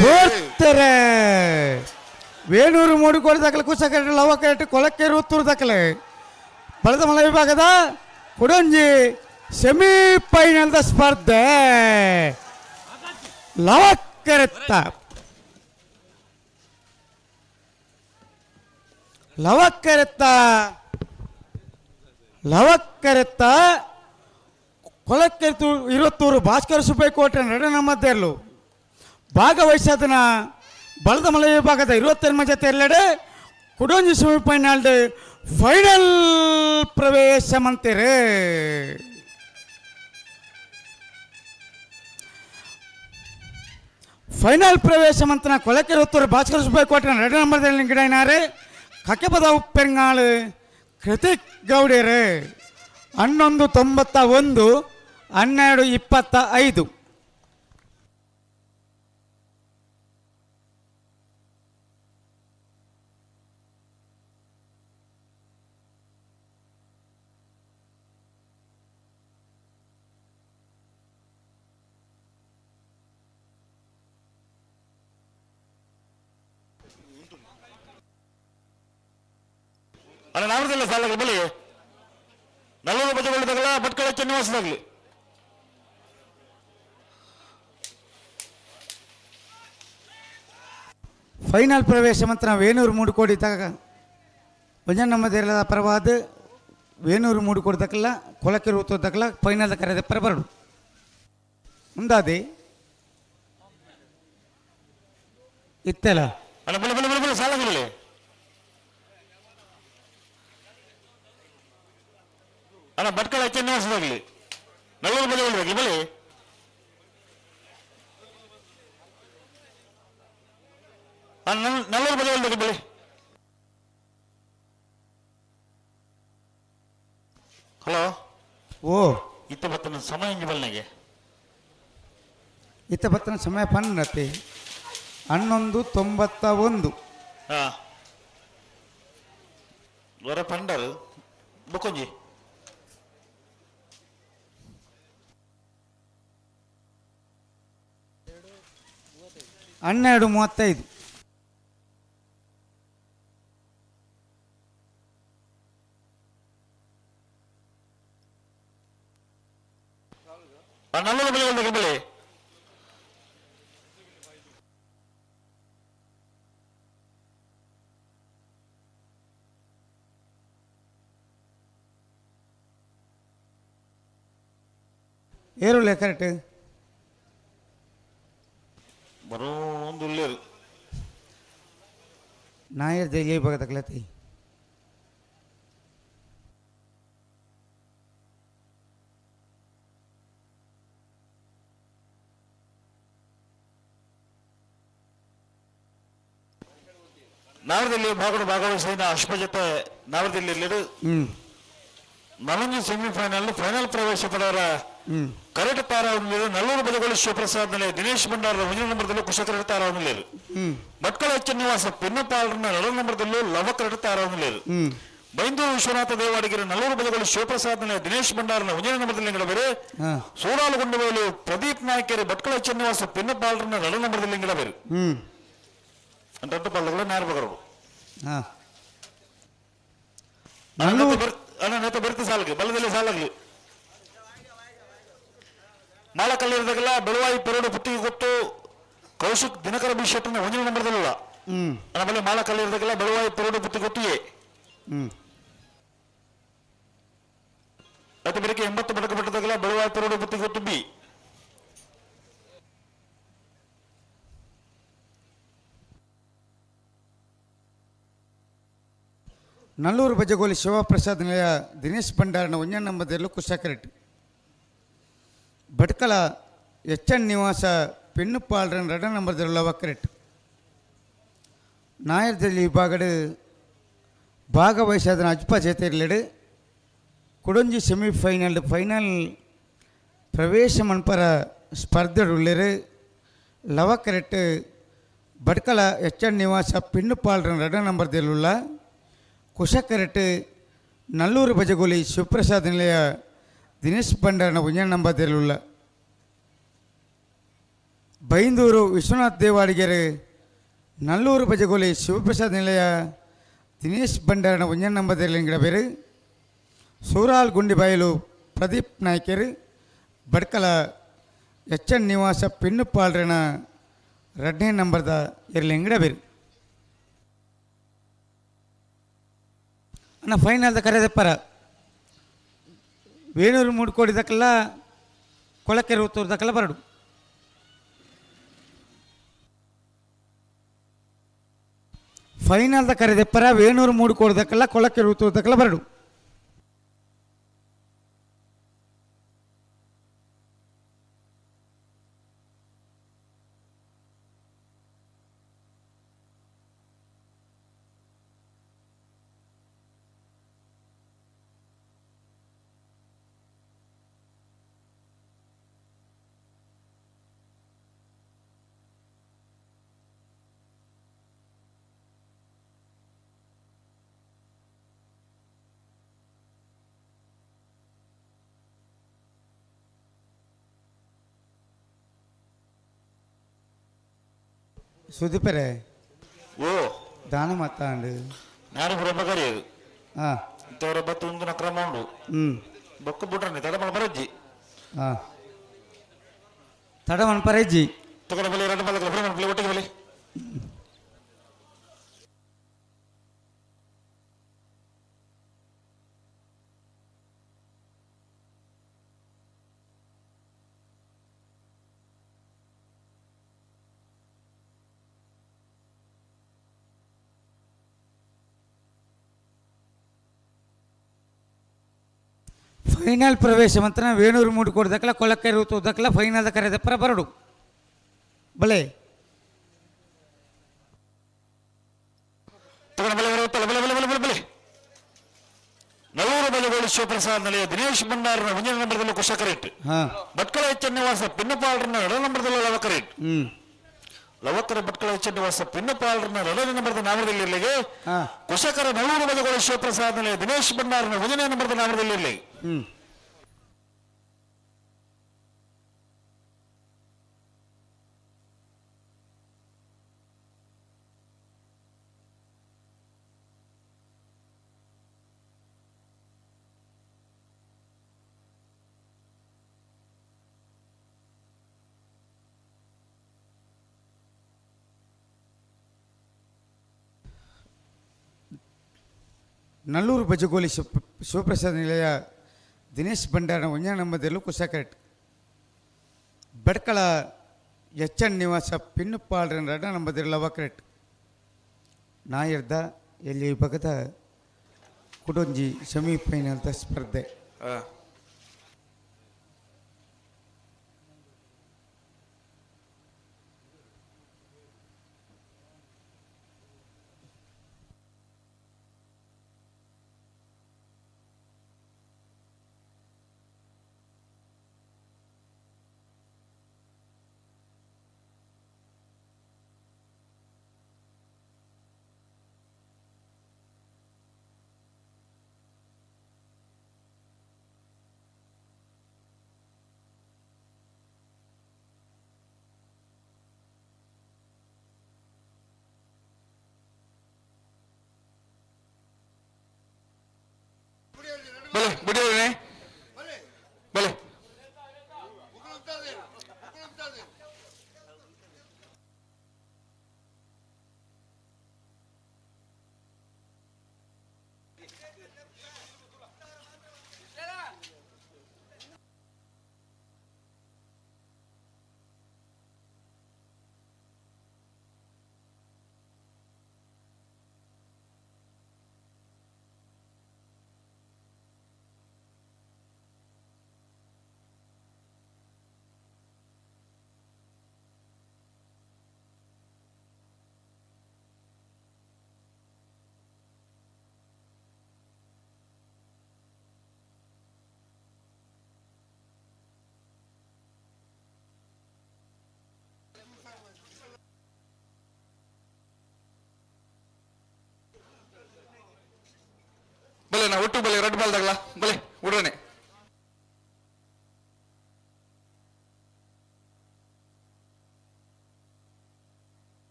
ಬೋರ್ತಾರೆ ವೇಣೂರು ಮೂಡುಕೋಡಿ ದಾಖಲೆ ಕುಶಕರೆಟ್ ಲವಕರೆಟ್ ಕೊಳಕೆರೆ ಉತ್ತೂರು ದಾಖಲೆ ಬಲದ ಮಲ ವಿಭಾಗದ ಕೊಡೊಂಜಿ ಸೆಮಿಫೈನಲ್ದ ಸ್ಪರ್ಧೆ ಲವಕರೆತ್ತ ಲವಕರೆತ್ತ ಲವಕರೆತ್ತ ಕೊಳಕೆರೆ ಇರುವತ್ತೂರು ಭಾಸ್ಕರ ಸುಬ್ಬಯ್ಯ ನಡೆ ನಮ್ಮದ್ದೆರ್ಲು ಭಾಗವಹಿಸದನ ಬಲದ ಮಲೆ ವಿಭಾಗದ ಇರುವತ್ತೆರಡು ಜೊತೆ ಎಲ್ಲೆಡೆ ಕುಡೊಂಜಿ ಸೆಮಿಫೈನಲ್ ಫೈನಲ್ ಪ್ರವೇಶ ಮಂತಿರೆ. ಫೈನಲ್ ಪ್ರವೇಶ ಮಂತನ ಕೊಳಕೆರೆ ಉತ್ತೂರು ಭಾಸ್ಕರ ಸುಬ್ಬಯ್ಯ ಕೋಟೆ ಎರಡು ನಂಬರ್ದಲ್ಲಿ ಗಿಡನಾರೆ ಕಕೆಪದ ಉಪ್ಪೆಂಗಾಳು ಕೃತಿಕ್ ಗೌಡ್ಯರು 11.91 12.25. ಅಲ್ಲ ನಾವ್ದೆಲ್ಲ ಸಾಲಗಳು ಬಲಿ ನಲ್ಲೂರು ಬಜೆಗಳಿದಾಗಲ ಭಟ್ಕಳ ಚೆನ್ನಿವಾಸದಾಗಲಿ. ಫೈನಲ್ ಪ್ರವೇಶ ಮಂತ್ರ ವೇಣೂರು ಮೂಡು ಕೋಡಿ ತಗ ಒಂಜನ್ ನಮ್ಮ ದೇರದ ಪರವಾದ ವೇಣೂರು ಮೂಡು ಕೋಡಿ ತಕ್ಕಲ್ಲ ಕೊಳಕೆರೆ ಉತ್ತೂರು ತಕ್ಕಲ್ಲ ಫೈನಲ್ ಕರೆದ ಪರ ಬರಡು ಮುಂದಾದಿ ಇತ್ತಲ್ಲ. ಅಲ್ಲ ಬಲಿ ಬಲಿ ಬಲಿ ಬಲಿ ಸಾಲಗಳು ಬಲಿ. ಅಲ್ಲ ಭಟ್ಕಳ ಚೆನ್ನಿವಾಸದಾಗಲಿ ನಲ್ಲೂರು ಬಜೆಗಳಿದಾಗಲಿ ಬಲಿ. ನಲ್ಲೂರು ಬಜೆಗಳಿದಾಗಲಿ ಬಲಿ. ಹಲೋ ಓ ಇತ್ತ ಬತ್ತನ ಸಮಯ ಇಂಜಿ ಬಲ್ನೆಗೆ ಇತ್ತ ಬತ್ತನ ಸಮಯ ಪನ್ನತೆ 11.91. ಹಾ ವರ ಪಂಡರು ಬೊಕ್ಕೊಂಜಿ 12.35. ನಲ್ಲೂರು ಬಜೆಗಳಿದಾಗಲಿ ಬಲಿ. ಏರುಳ್ಳೆ ಕರೆಕ್ಟ್ ಬರೋಂದು ಉಳ್ಳೇರು ನಾಯರ್ ಜೈ ಭಾಗ ತಕ್ಕಲತಿ. ನಾವದಲ್ಲಿ ಭಾಗಡು ಭಾಗವಹಿಸಿದ ಅಶ್ವ ಜೊತೆ ನಾವದಲ್ಲಿ ನಲೊಂದು ಸೆಮಿಫೈನಲ್ ಫೈನಲ್ ಪ್ರವೇಶ ಪಡೆಯವರ ಕರೆಕ್ಟ್ ತಾರ ನಲ್ಲೂರು ಬದಗಳು ಶಿವಪ್ರಸಾದ್ ಮೇಲೆ ದಿನೇಶ್ ಭಂಡಾರ ಮುಂದಿನ ನಂಬರ್ದಲ್ಲೂ ಕುಶಕರಟ ತಾರ ಹೊಂದಲೇರು. ಭಟ್ಕಳ ಎಚ್ ನಿವಾಸ ಪೆನ್ನಪಾಲರನ್ನ ನಲೂರು ನಂಬರ್ದಲ್ಲೂ ಲವ ಕರೆಕ್ಟ್ ತಾರ ಹೊಂದಲೇರು. ಬೈಂದೂರು ವಿಶ್ವನಾಥ ದೇವಾಡಿಗರ ನಲ್ಲೂರು ಬದಗಳು ಶಿವಪ್ರಸಾದ್ ಮೇಲೆ ದಿನೇಶ್ ಭಂಡಾರನ ಮುಂದಿನ ನಂಬರ್ದಲ್ಲಿ ಬೇರೆ. ಸೂಡಾಲುಗೊಂಡವೇಲು ಪ್ರದೀಪ್ ನಾಯ್ಕರು ಭಟ್ಕಳ ಎಚ್ ನಿವಾಸ ಪೆನ್ನಪಾಲರನ್ನ ನಡು ನಂಬರ್ದಲ್ಲಿ ಬೇರೆ. ರಡ್ಡು ಪಾಲಗಳು ನೇರ ಬಗರು. ಅಣ್ಣ ಬರ್ತಿ ಸಾಲಗೆ ಬಲದಲ್ಲಿ ಸಾಲಾಗ್ಲಿ ಮಾಲಕಲ್ಲಿರದಾಗಲ್ಲ ಬೆಳವಾಯಿ ಪೆರಡು ಪುತ್ತಿಗೆ ಗೊತ್ತು ಕೌಶಿಕ್ ದಿನಕರ ಬಿ ಶೆಟ್ಟನ ಒಂದನೇ ನಂಬರ್ದಲ್ಲ. ಆಮೇಲೆ ಮಾಲಕಲ್ಲಿರದಾಗಲ್ಲ ಬೆಳವಾಯಿ ಪೆರಡು ಪುತ್ತಿಗೆ ಗೊತ್ತು ಎ. ಅದು ಬೆಳಗ್ಗೆ 80 ಬಡಕ ಬಟ್ಟದಾಗಲ್ಲ ಬೆಳವಾಯಿ ಪೆರಡು ಪುತ್ತಿಗೆ ಗೊತ್ತು ಬಿ. ನಲ್ಲೂರು ಬಜಗೋಲಿ ಶಿವಪ್ರಸಾದ್ ನಿಲಯ ದಿನೇಶ್ ಭಂಡಾರನ ಒಂಜನ ನಂಬರ್ದಲ್ಲೂ ಕುಶಕರೆಟ್ ಭಟ್ಕಳ ಎಚ್ ಎನ್ ನಿವಾಸ ಪೆನ್ನುಪಾಲ್ರನ್ ರಡ ನಂಬರ್ದಲ್ಲ ವಕ್ರೆಟ್ ನಾಯರ್ದಲ್ಲಿ ವಿಭಾಗಡು ಭಾಗವಹಿಸಾದನ ಅಜ್ಪ ಜೇತಿರ್ಲೆಡು ಕುಡೊಂಜಿ ಸೆಮಿಫೈನಲ್ ಫೈನಲ್ ಪ್ರವೇಶ ಮನ್ಪರ ಸ್ಪರ್ಧೆಡುಳ್ಳರು ಲವಕರೆಟ್ ಭಟ್ಕಳ ಎಚ್ ಎನ್ ನಿವಾಸ ಪಿನ್ನುಪಾಲ್ರನ್ ರಡ ನಂಬರ್ದಲ್ಲುಳ್ಳ ಕುಶಕರೆಟ್ ನಲ್ಲೂರು ಬಜಗೋಲಿ ಶಿವಪ್ರಸಾದ್ ನಿಲಯ ದಿನೇಶ್ ಭಂಡಾರನ ಒಂಜನ ನಂಬರ್ದಲ್ಲುಳ್ಳ. ಬೈಂದೂರು ವಿಶ್ವನಾಥ್ ದೇವಾಡಿಗೆರೆ ನಲ್ಲೂರು ಬಜಗೋಲಿ ಶಿವಪ್ರಸಾದ್ ನಿಲಯ ದಿನೇಶ್ ಭಂಡಾರನ ಒಂಜನೇ ನಂಬರ್ ಗಿಡ ಬೇರು ಸೂರಾಲ್ ಗುಂಡಿಬಾಯಿಲು ಪ್ರದೀಪ್ ನಾಯ್ಕರು ಬಡ್ಕಲ ಎಚ್ ಎನ್ ನಿವಾಸ ಪಿನ್ನುಪಾಲ್ರನ ಎರಡನೇ ನಂಬರ್ದ ಎರ್ಲಿಂಗಡ ಬೇರು. ಅಣ್ಣ ಫೈನಲ್ದ ಕರೆದಪ್ಪರ ವೇಣೂರು ಮೂಡು ದಕ್ಕಲ್ಲ ಕೊಳಕೆರೆ ಉತ್ತೂರು ದಕ್ಕಲ್ಲ ಬರಡು. ಫೈನಲ್ದ ಕರೆದೆಪ್ಪರ ವೇಣೂರು ಮೂಡು ಕೋಡಿ ದಕ್ಕಲ್ಲ ಕೊಳಕೆರೆ ಉತ್ತೂರು ದಕ್ಕಲ್ಲ ಬರಡು. ಸುದೀಪರೇ ಓ ದಾನ ಮಾತಾಂಡು ನಾನು ಬ್ರಹ್ಮಕರಿಯರು ಹಾಂ ಇಂಥವರ ಬತ್ತು ಒಂದು ಕ್ರಮ ಉಂಡು ಬೊಕ್ಕ ಬುಟ್ರನೆ ತಡಮಲ ಬರಜ್ಜಿ ಹಾಂ ತಡಮನ್ ಪರಜ್ಜಿ ತಗೊಂಡ ಬಲೆ ಎರಡು ಬಲೆ ಬಲೆ ಒಟ್ಟಿಗೆ ಬಲೆ. ಫೈನಲ್ ಪ್ರವೇಶ ಮಂತ್ರ ವೇಣೂರು ಮೂಡು ಕೋಡಿ ದಕ್ಕಲ ಕೊಳಕೆರೆ ಉತ್ತೂರು ದಕ್ಕಲ ಫೈನಲ್ ಕರೆದಪ್ಪರ ಬರಡು ಬಲೆ. ತಗೊಂಡ ಬಲೆ ಬಲೆ ಬಲೆ ಬಲೆ ಬಲೆ ಬಲೆ ಬಲೆ. ನಲ್ಲೂರು ಬಲೆಗೋಳಿ ಶಿವಪ್ರಸಾದ್ ನಿಲಯ ದಿನೇಶ್ ಭಂಡಾರನ ಒಂದನೇ ನಂಬರ್ದಲ್ಲಿ ಕುಶಕರೇಟ್ ಹಾಂ ಭಟ್ಕಳ ಎಚ್ ನಿವಾಸ ಪಿನ್ನಪಾಲ್ರನ್ನ ಎರಡನೇ ನಂಬರ್ದಲ್ಲಿ ಲವಕರೇಟ್ ಲವಕರ ಭಟ್ಕಳ ಎಚ್ ನಿವಾಸ ಪಿನ್ನಪಾಲ್ರನ್ನ ಎರಡನೇ ನಂಬರ್ದ ನಾಮದಲ್ಲಿ ಕುಶಕರ ನಲ್ಲೂರು ಬಲೆಗೋಳಿ ಶಿವಪ್ರಸಾದ್ ನಿಲಯ ದಿನೇಶ್ ಭಂಡಾರನ ಒಂದನೇ ನಂಬರ್ದ ನಾಮದಲ್ಲಿ ನಲ್ಲೂರು ಬಜಗೋಲಿ ಶಿವಪ್ರಸಾದ್ ನಿಲಯ ದಿನೇಶ್ ಭಂಡಾರನ ಒಂದನೇ ನಂಬರ್ದಲ್ಲೂ ಕುಶಕರೆಟ್ ಬಡ್ಕಳ ಎಚ್ ಎನ್ ನಿವಾಸ ಪಿನ್ನುಪಾಲ್ರನ ಎರಡನೇ ನಂಬರ್ದಲ್ಲಿ ಲವಕರೆಟ್ ನಾಯರ್ದ ಎಲ್ಲಿ ವಿಭಾಗದ ಕುಡೊಂಜಿ ಸೆಮಿಫೈನಲ್ದ ಸ್ಪರ್ಧೆ. ಬಲೆ ಬಿಡಿಯೋಣ ಬಲೆ.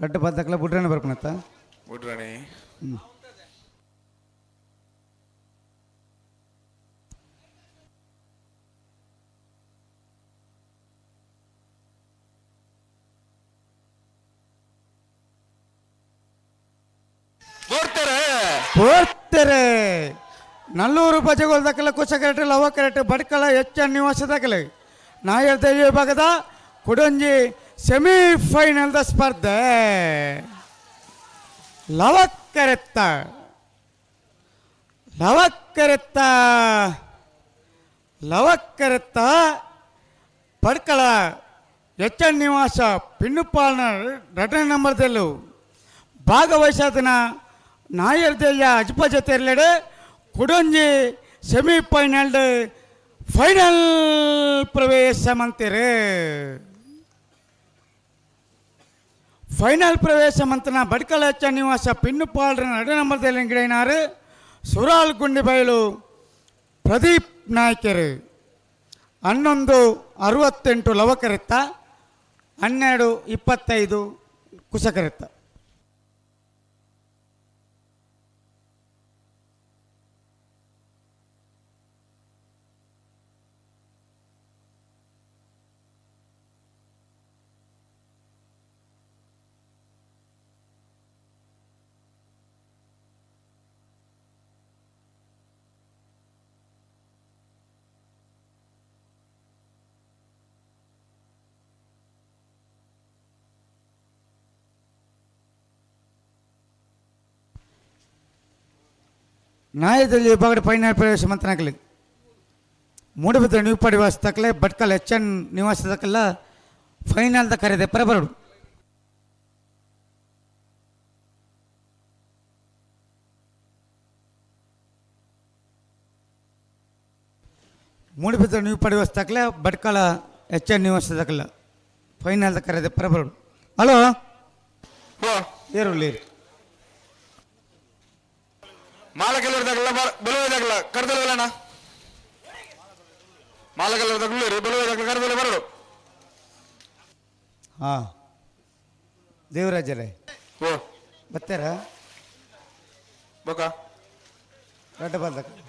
ರಡ್ಡ್ ಪದ್ದಕ್ಲ ಬುಡ್ರಣೆ ಬರ್ಪುನತ್ತ ಬುಡ್ರಣೆ. ಪೋರ್ತೆರೆ ನಲ್ಲೂರು ಬಜಗೋಲ್ ದಾಖಲೆ ಕುಶಕರೆಟ್ ಲವಕರೆಟ್ ಬಡ್ಕಳ ಎಚ್ ಎನ್ ನಿವಾಸ ದಾಖಲೆ ನಾಯರ್ ದೇವಿ ವಿಭಾಗದ ಕುಡೊಂಜಿ ಸೆಮಿಫೈನಲ್ದ ಸ್ಪರ್ಧೆ. ಲವಕರೆತ್ತ ಲವಕರೆತ್ತ ಲವಕರೆತ್ತ ಪಡ್ಕಳ ಎಚ್ ಎನ್ ನಿವಾಸ ಪಿನ್ನುಪಾಲ್ನ ರಟನೆ ನಂಬರ್ದಲ್ಲೂ ಭಾಗವಹಿಸಾದನ ನಾಯರ್ ದೇಯ ಅಜ್ಪ ಜೊತೆರ್ಲೆಡೆ ಕುಡೊಂಜಿ ಸೆಮಿಫೈನಲ್ ಫೈನಲ್ ಪ್ರವೇಶ ಮಂತಿರು. ಫೈನಲ್ ಪ್ರವೇಶ ಮಂತನ ಬಡ್ಕಳ ಎಚ್ ನಿವಾಸ ಪಿನ್ನುಪಾಲ್ರ ನಡು ನಂಬರ್ದಲ್ಲಿ ಗಿಡೈನಾರು ಸುರಾಲ್ ಗುಂಡಿಬೈಲು ಪ್ರದೀಪ್ ನಾಯ್ಕರು. 11:68 ಲವಕರೆತ್ತ, 12:25 ಕುಶಕರೆತ್ತ. ನಾಯದಲ್ಲಿ ವಿಭಾಗದ ಫೈನಲ್ ಪ್ರವೇಶ ಮಂತನಾಗಲಿ ಮೂಡಬಿದ್ರೆ ನ್ಯೂಪಾಡಿ ನಿವಾಸ ತಕ್ಕಲೆ ಭಟ್ಕಲ್ ಎಚ್ ಎನ್ ನಿವಾಸ ತಕ್ಕಲ್ಲ ಫೈನಲ್ದ ಕರೆದೆ ಪರಬರಡು. ಮೂಡಬಿದ್ರೆ ನ್ಯೂಪಾಡಿ ನಿವಾಸ ತಕ್ಕಲೆ ಭಟ್ಕಳ ಎಚ್ ಎನ್ ನಿವಾಸ ತಕ್ಕಲ್ಲ ಫೈನಲ್ದ ಕರೆದೆ ಪರಬರಡು. ಹಲೋ ಏರು ಲೇರು ಮಾಲಕಲ್ಲೂರ್ದಾಗಲ್ಲ ಬಲುವದಾಗಲ್ಲ ಕರ್ದಲ್ವಲ್ಲಣ್ಣ ಮಾಲಕಲ್ಲೂರ್ದಾಗಲ್ಲೂರು ಬಲುವದಾಗಲ ಕರ್ದಲ್ಲ ಬರಡು. ಹಾಂ ದೇವರಾಜರೇ ಓ ಬರ್ತಾರಾ ಬೊಕ ದೊಡ್ಡ ಬಂದಕ್ಕ.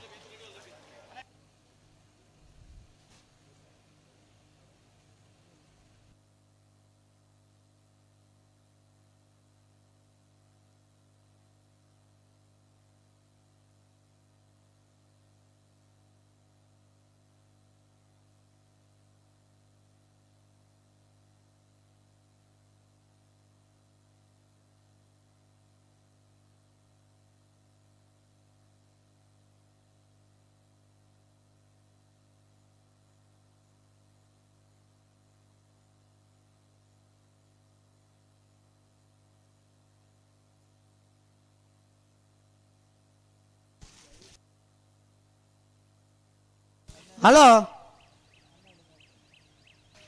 ಹಲೋ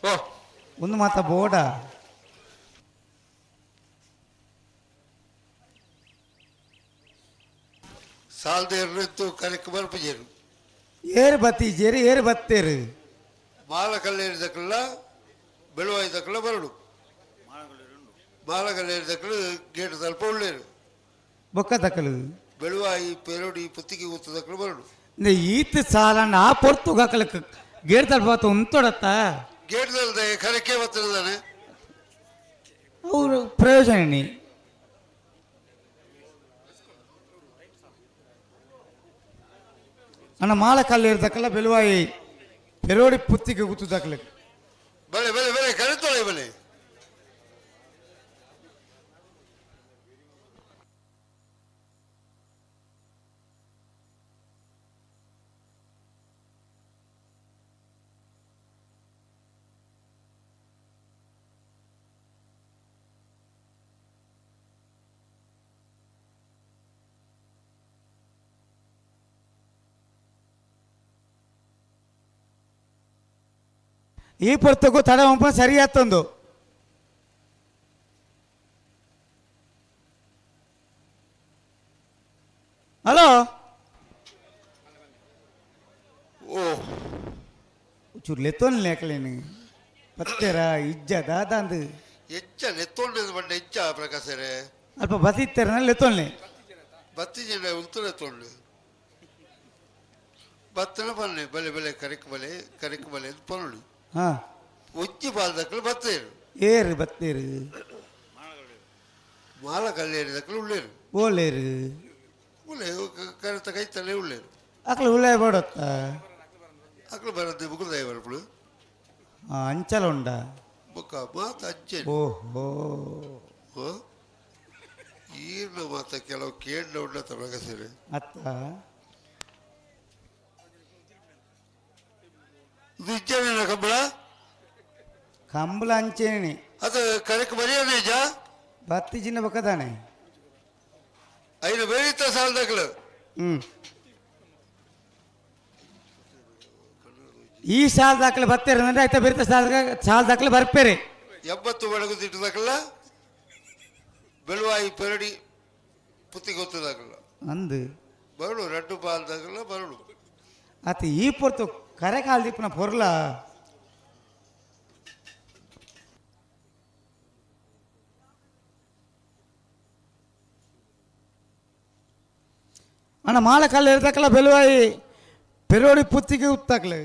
ಓ ಒಂದು ಮಾತ ಬೋಡ ಸಾಲದೇರ್ನಂತೂ ಕರೆಕ್ ಬರ್ಪುಜೆರು. ಏರು ಬತ್ತೀಜೇರು ಏರು ಬತ್ತೇರು ಮಾಲಕಲ್ಲೇರಿದಕ್ಲ ಬೆಳುವಾಯ್ದಕ್ಲ ಬರಡು ಮಾಲಕಲ್ಲೇರಿದಕ್ಲು ಗೇಟ್ ತಲ್ಪ ಉಳ್ಳೇರು ಬೊಕ್ಕ ತಕ್ಕಲು ಬೆಳುವಾಯಿ ಪೆರೋಡಿ ಪುತ್ತಿಗೆ ಊತದಕ್ಲು ಬರಡು. ಈತ ಸಾಲ ಆ ಪೊರ್ತು ಹಾಕಲಕ್ಕ ಗೇಟ್ ತಲ್ಪ ಉಂತೊಡತ್ತ ಗೇಟ್ ತಲ್ದೆ ಕರೆಕೆ ಬತ್ತಿದಾನೆ ಅವರು ಪ್ರಯೋಜನ ನೀ ಅಣ್ಣ ಮಾಲಕಲ್ಲಿ ಇರ್ತಕ್ಕಲ್ಲ ಬೆಳುವಾಯಿ ಪೆರೋಡಿ ಪುತ್ತಿಗೆ ಗುತ್ತದಾಕಲಕ್ಕೆ ಬಲೆ ಬಲೆ ಬಲೆ ಕರೆತೊಳೆ ಬಲೆ. ಈ ಪೊರ್ತಗೂ ತಡ ಒಂಪ ಸರಿ ಆತೊಂದು. ಹಲೋ ಓ ಚೂರು ಲೆತ್ತೋನ್ ಲೇಕಲೇನು ಪತ್ತೆರ ಇಜ್ಜ ದಾದಾಂದು. ಎಂಚ ಲೆತ್ತೊಂಡು ಬಂಡ ಎಂಚ ಪ್ರಕಾಶರೇ ಅಲ್ಪ ಬತ್ತಿತ್ತೆರನ ಲೆತ್ತೊನ್ಲೆ ಬತ್ತಿ ಜನ ಉಲ್ತು ಲೆತ್ತೊಂಡು ಬತ್ತನ ಪನ್ನೆ ಬಲೆ ಬಲೆ ಕರೆಕ್ ಬಲೆ ಕರೆಕ್ ಬಲೆ ಅಂತ ಪನ್ನುಡು ಹಾ ಒಂಜಿ ಪಾಲ್ದಕ್ಕಲು ಬತ್ತೇರು ಏರು ಬತ್ತೇರು ಮಾಲ ಕಲ್ಲೇರಿದಕ್ಕಲು ಉಳ್ಳೇರು ಓಲೇರು ಉಳ್ಳೆ ಕರೆತ ಕೈ ತಲೆ ಉಳ್ಳೇರು ಅಕ್ಲು ಉಳ್ಳೆ ಬಾಡತ್ತ ಅಕ್ಲು ಬರದ್ದೆ ಮುಗುಲ್ದಾಯ ಬರ್ಪುಡು ಅಂಚಲ ಉಂಡ ಬೊಕ್ಕ ಮಾತ ಅಂಚೆ ಓಹೋ ಈರ್ನ ಮಾತ ಕೆಲವು ಕೇಂದ್ರ ಉಂಡತ್ತ ಪ್ರಕಾಶರೇ ಅತ್ತ ಇದು ಇಜ್ಜಾನೇನ ಕಂಬಳ ಕಂಬಳ ಅಂಚೇನೆ ಅದು ಕರೆಕ್ ಬರೆಯೋಣ ನಿಜ ಬತ್ತಿ ಜಿನ್ನ ಬಕ್ಕದಾನೆ ಐನು ಬೇರಿತ್ತ ಸಾಲದಕ್ಲು ಹ್ಮ್ ಈ ಸಾಲ ದಾಖಲೆ ಬತ್ತೇರಿ ಅಂದ್ರೆ ಆಯ್ತಾ ಬೇರೆ ಸಾಲ ಸಾಲ ದಾಖಲೆ ಬರ್ಪೇರಿ 80 ಬಡಗು ತಿಟ್ಟದಕ್ಕಲ್ಲ ಬೆಳುವಾಯಿ ಪೆರಡಿ ಪುತ್ತಿ ಗೊತ್ತದಾಗಲ್ಲ ಅಂದು ಬರಡು ರಡ್ಡು ಪಾಲ್ದಾಗಲ್ಲ ಬರಡು ಆತ ಈ ಪೊರ್ತು ಕರೆ ಕಾಲ್ ದೀಪನ ಪೊರ್ಲ ಅಣ್ಣ ಮಾಲ ಕಲ್ಲು ಇರ್ತಕ್ಕಲ್ಲ ಬೆಲುವಾಯಿ ಪೆರೋಡಿ ಪುತ್ತಿಗೆ ಉತ್ತಾಕ್ಲೆ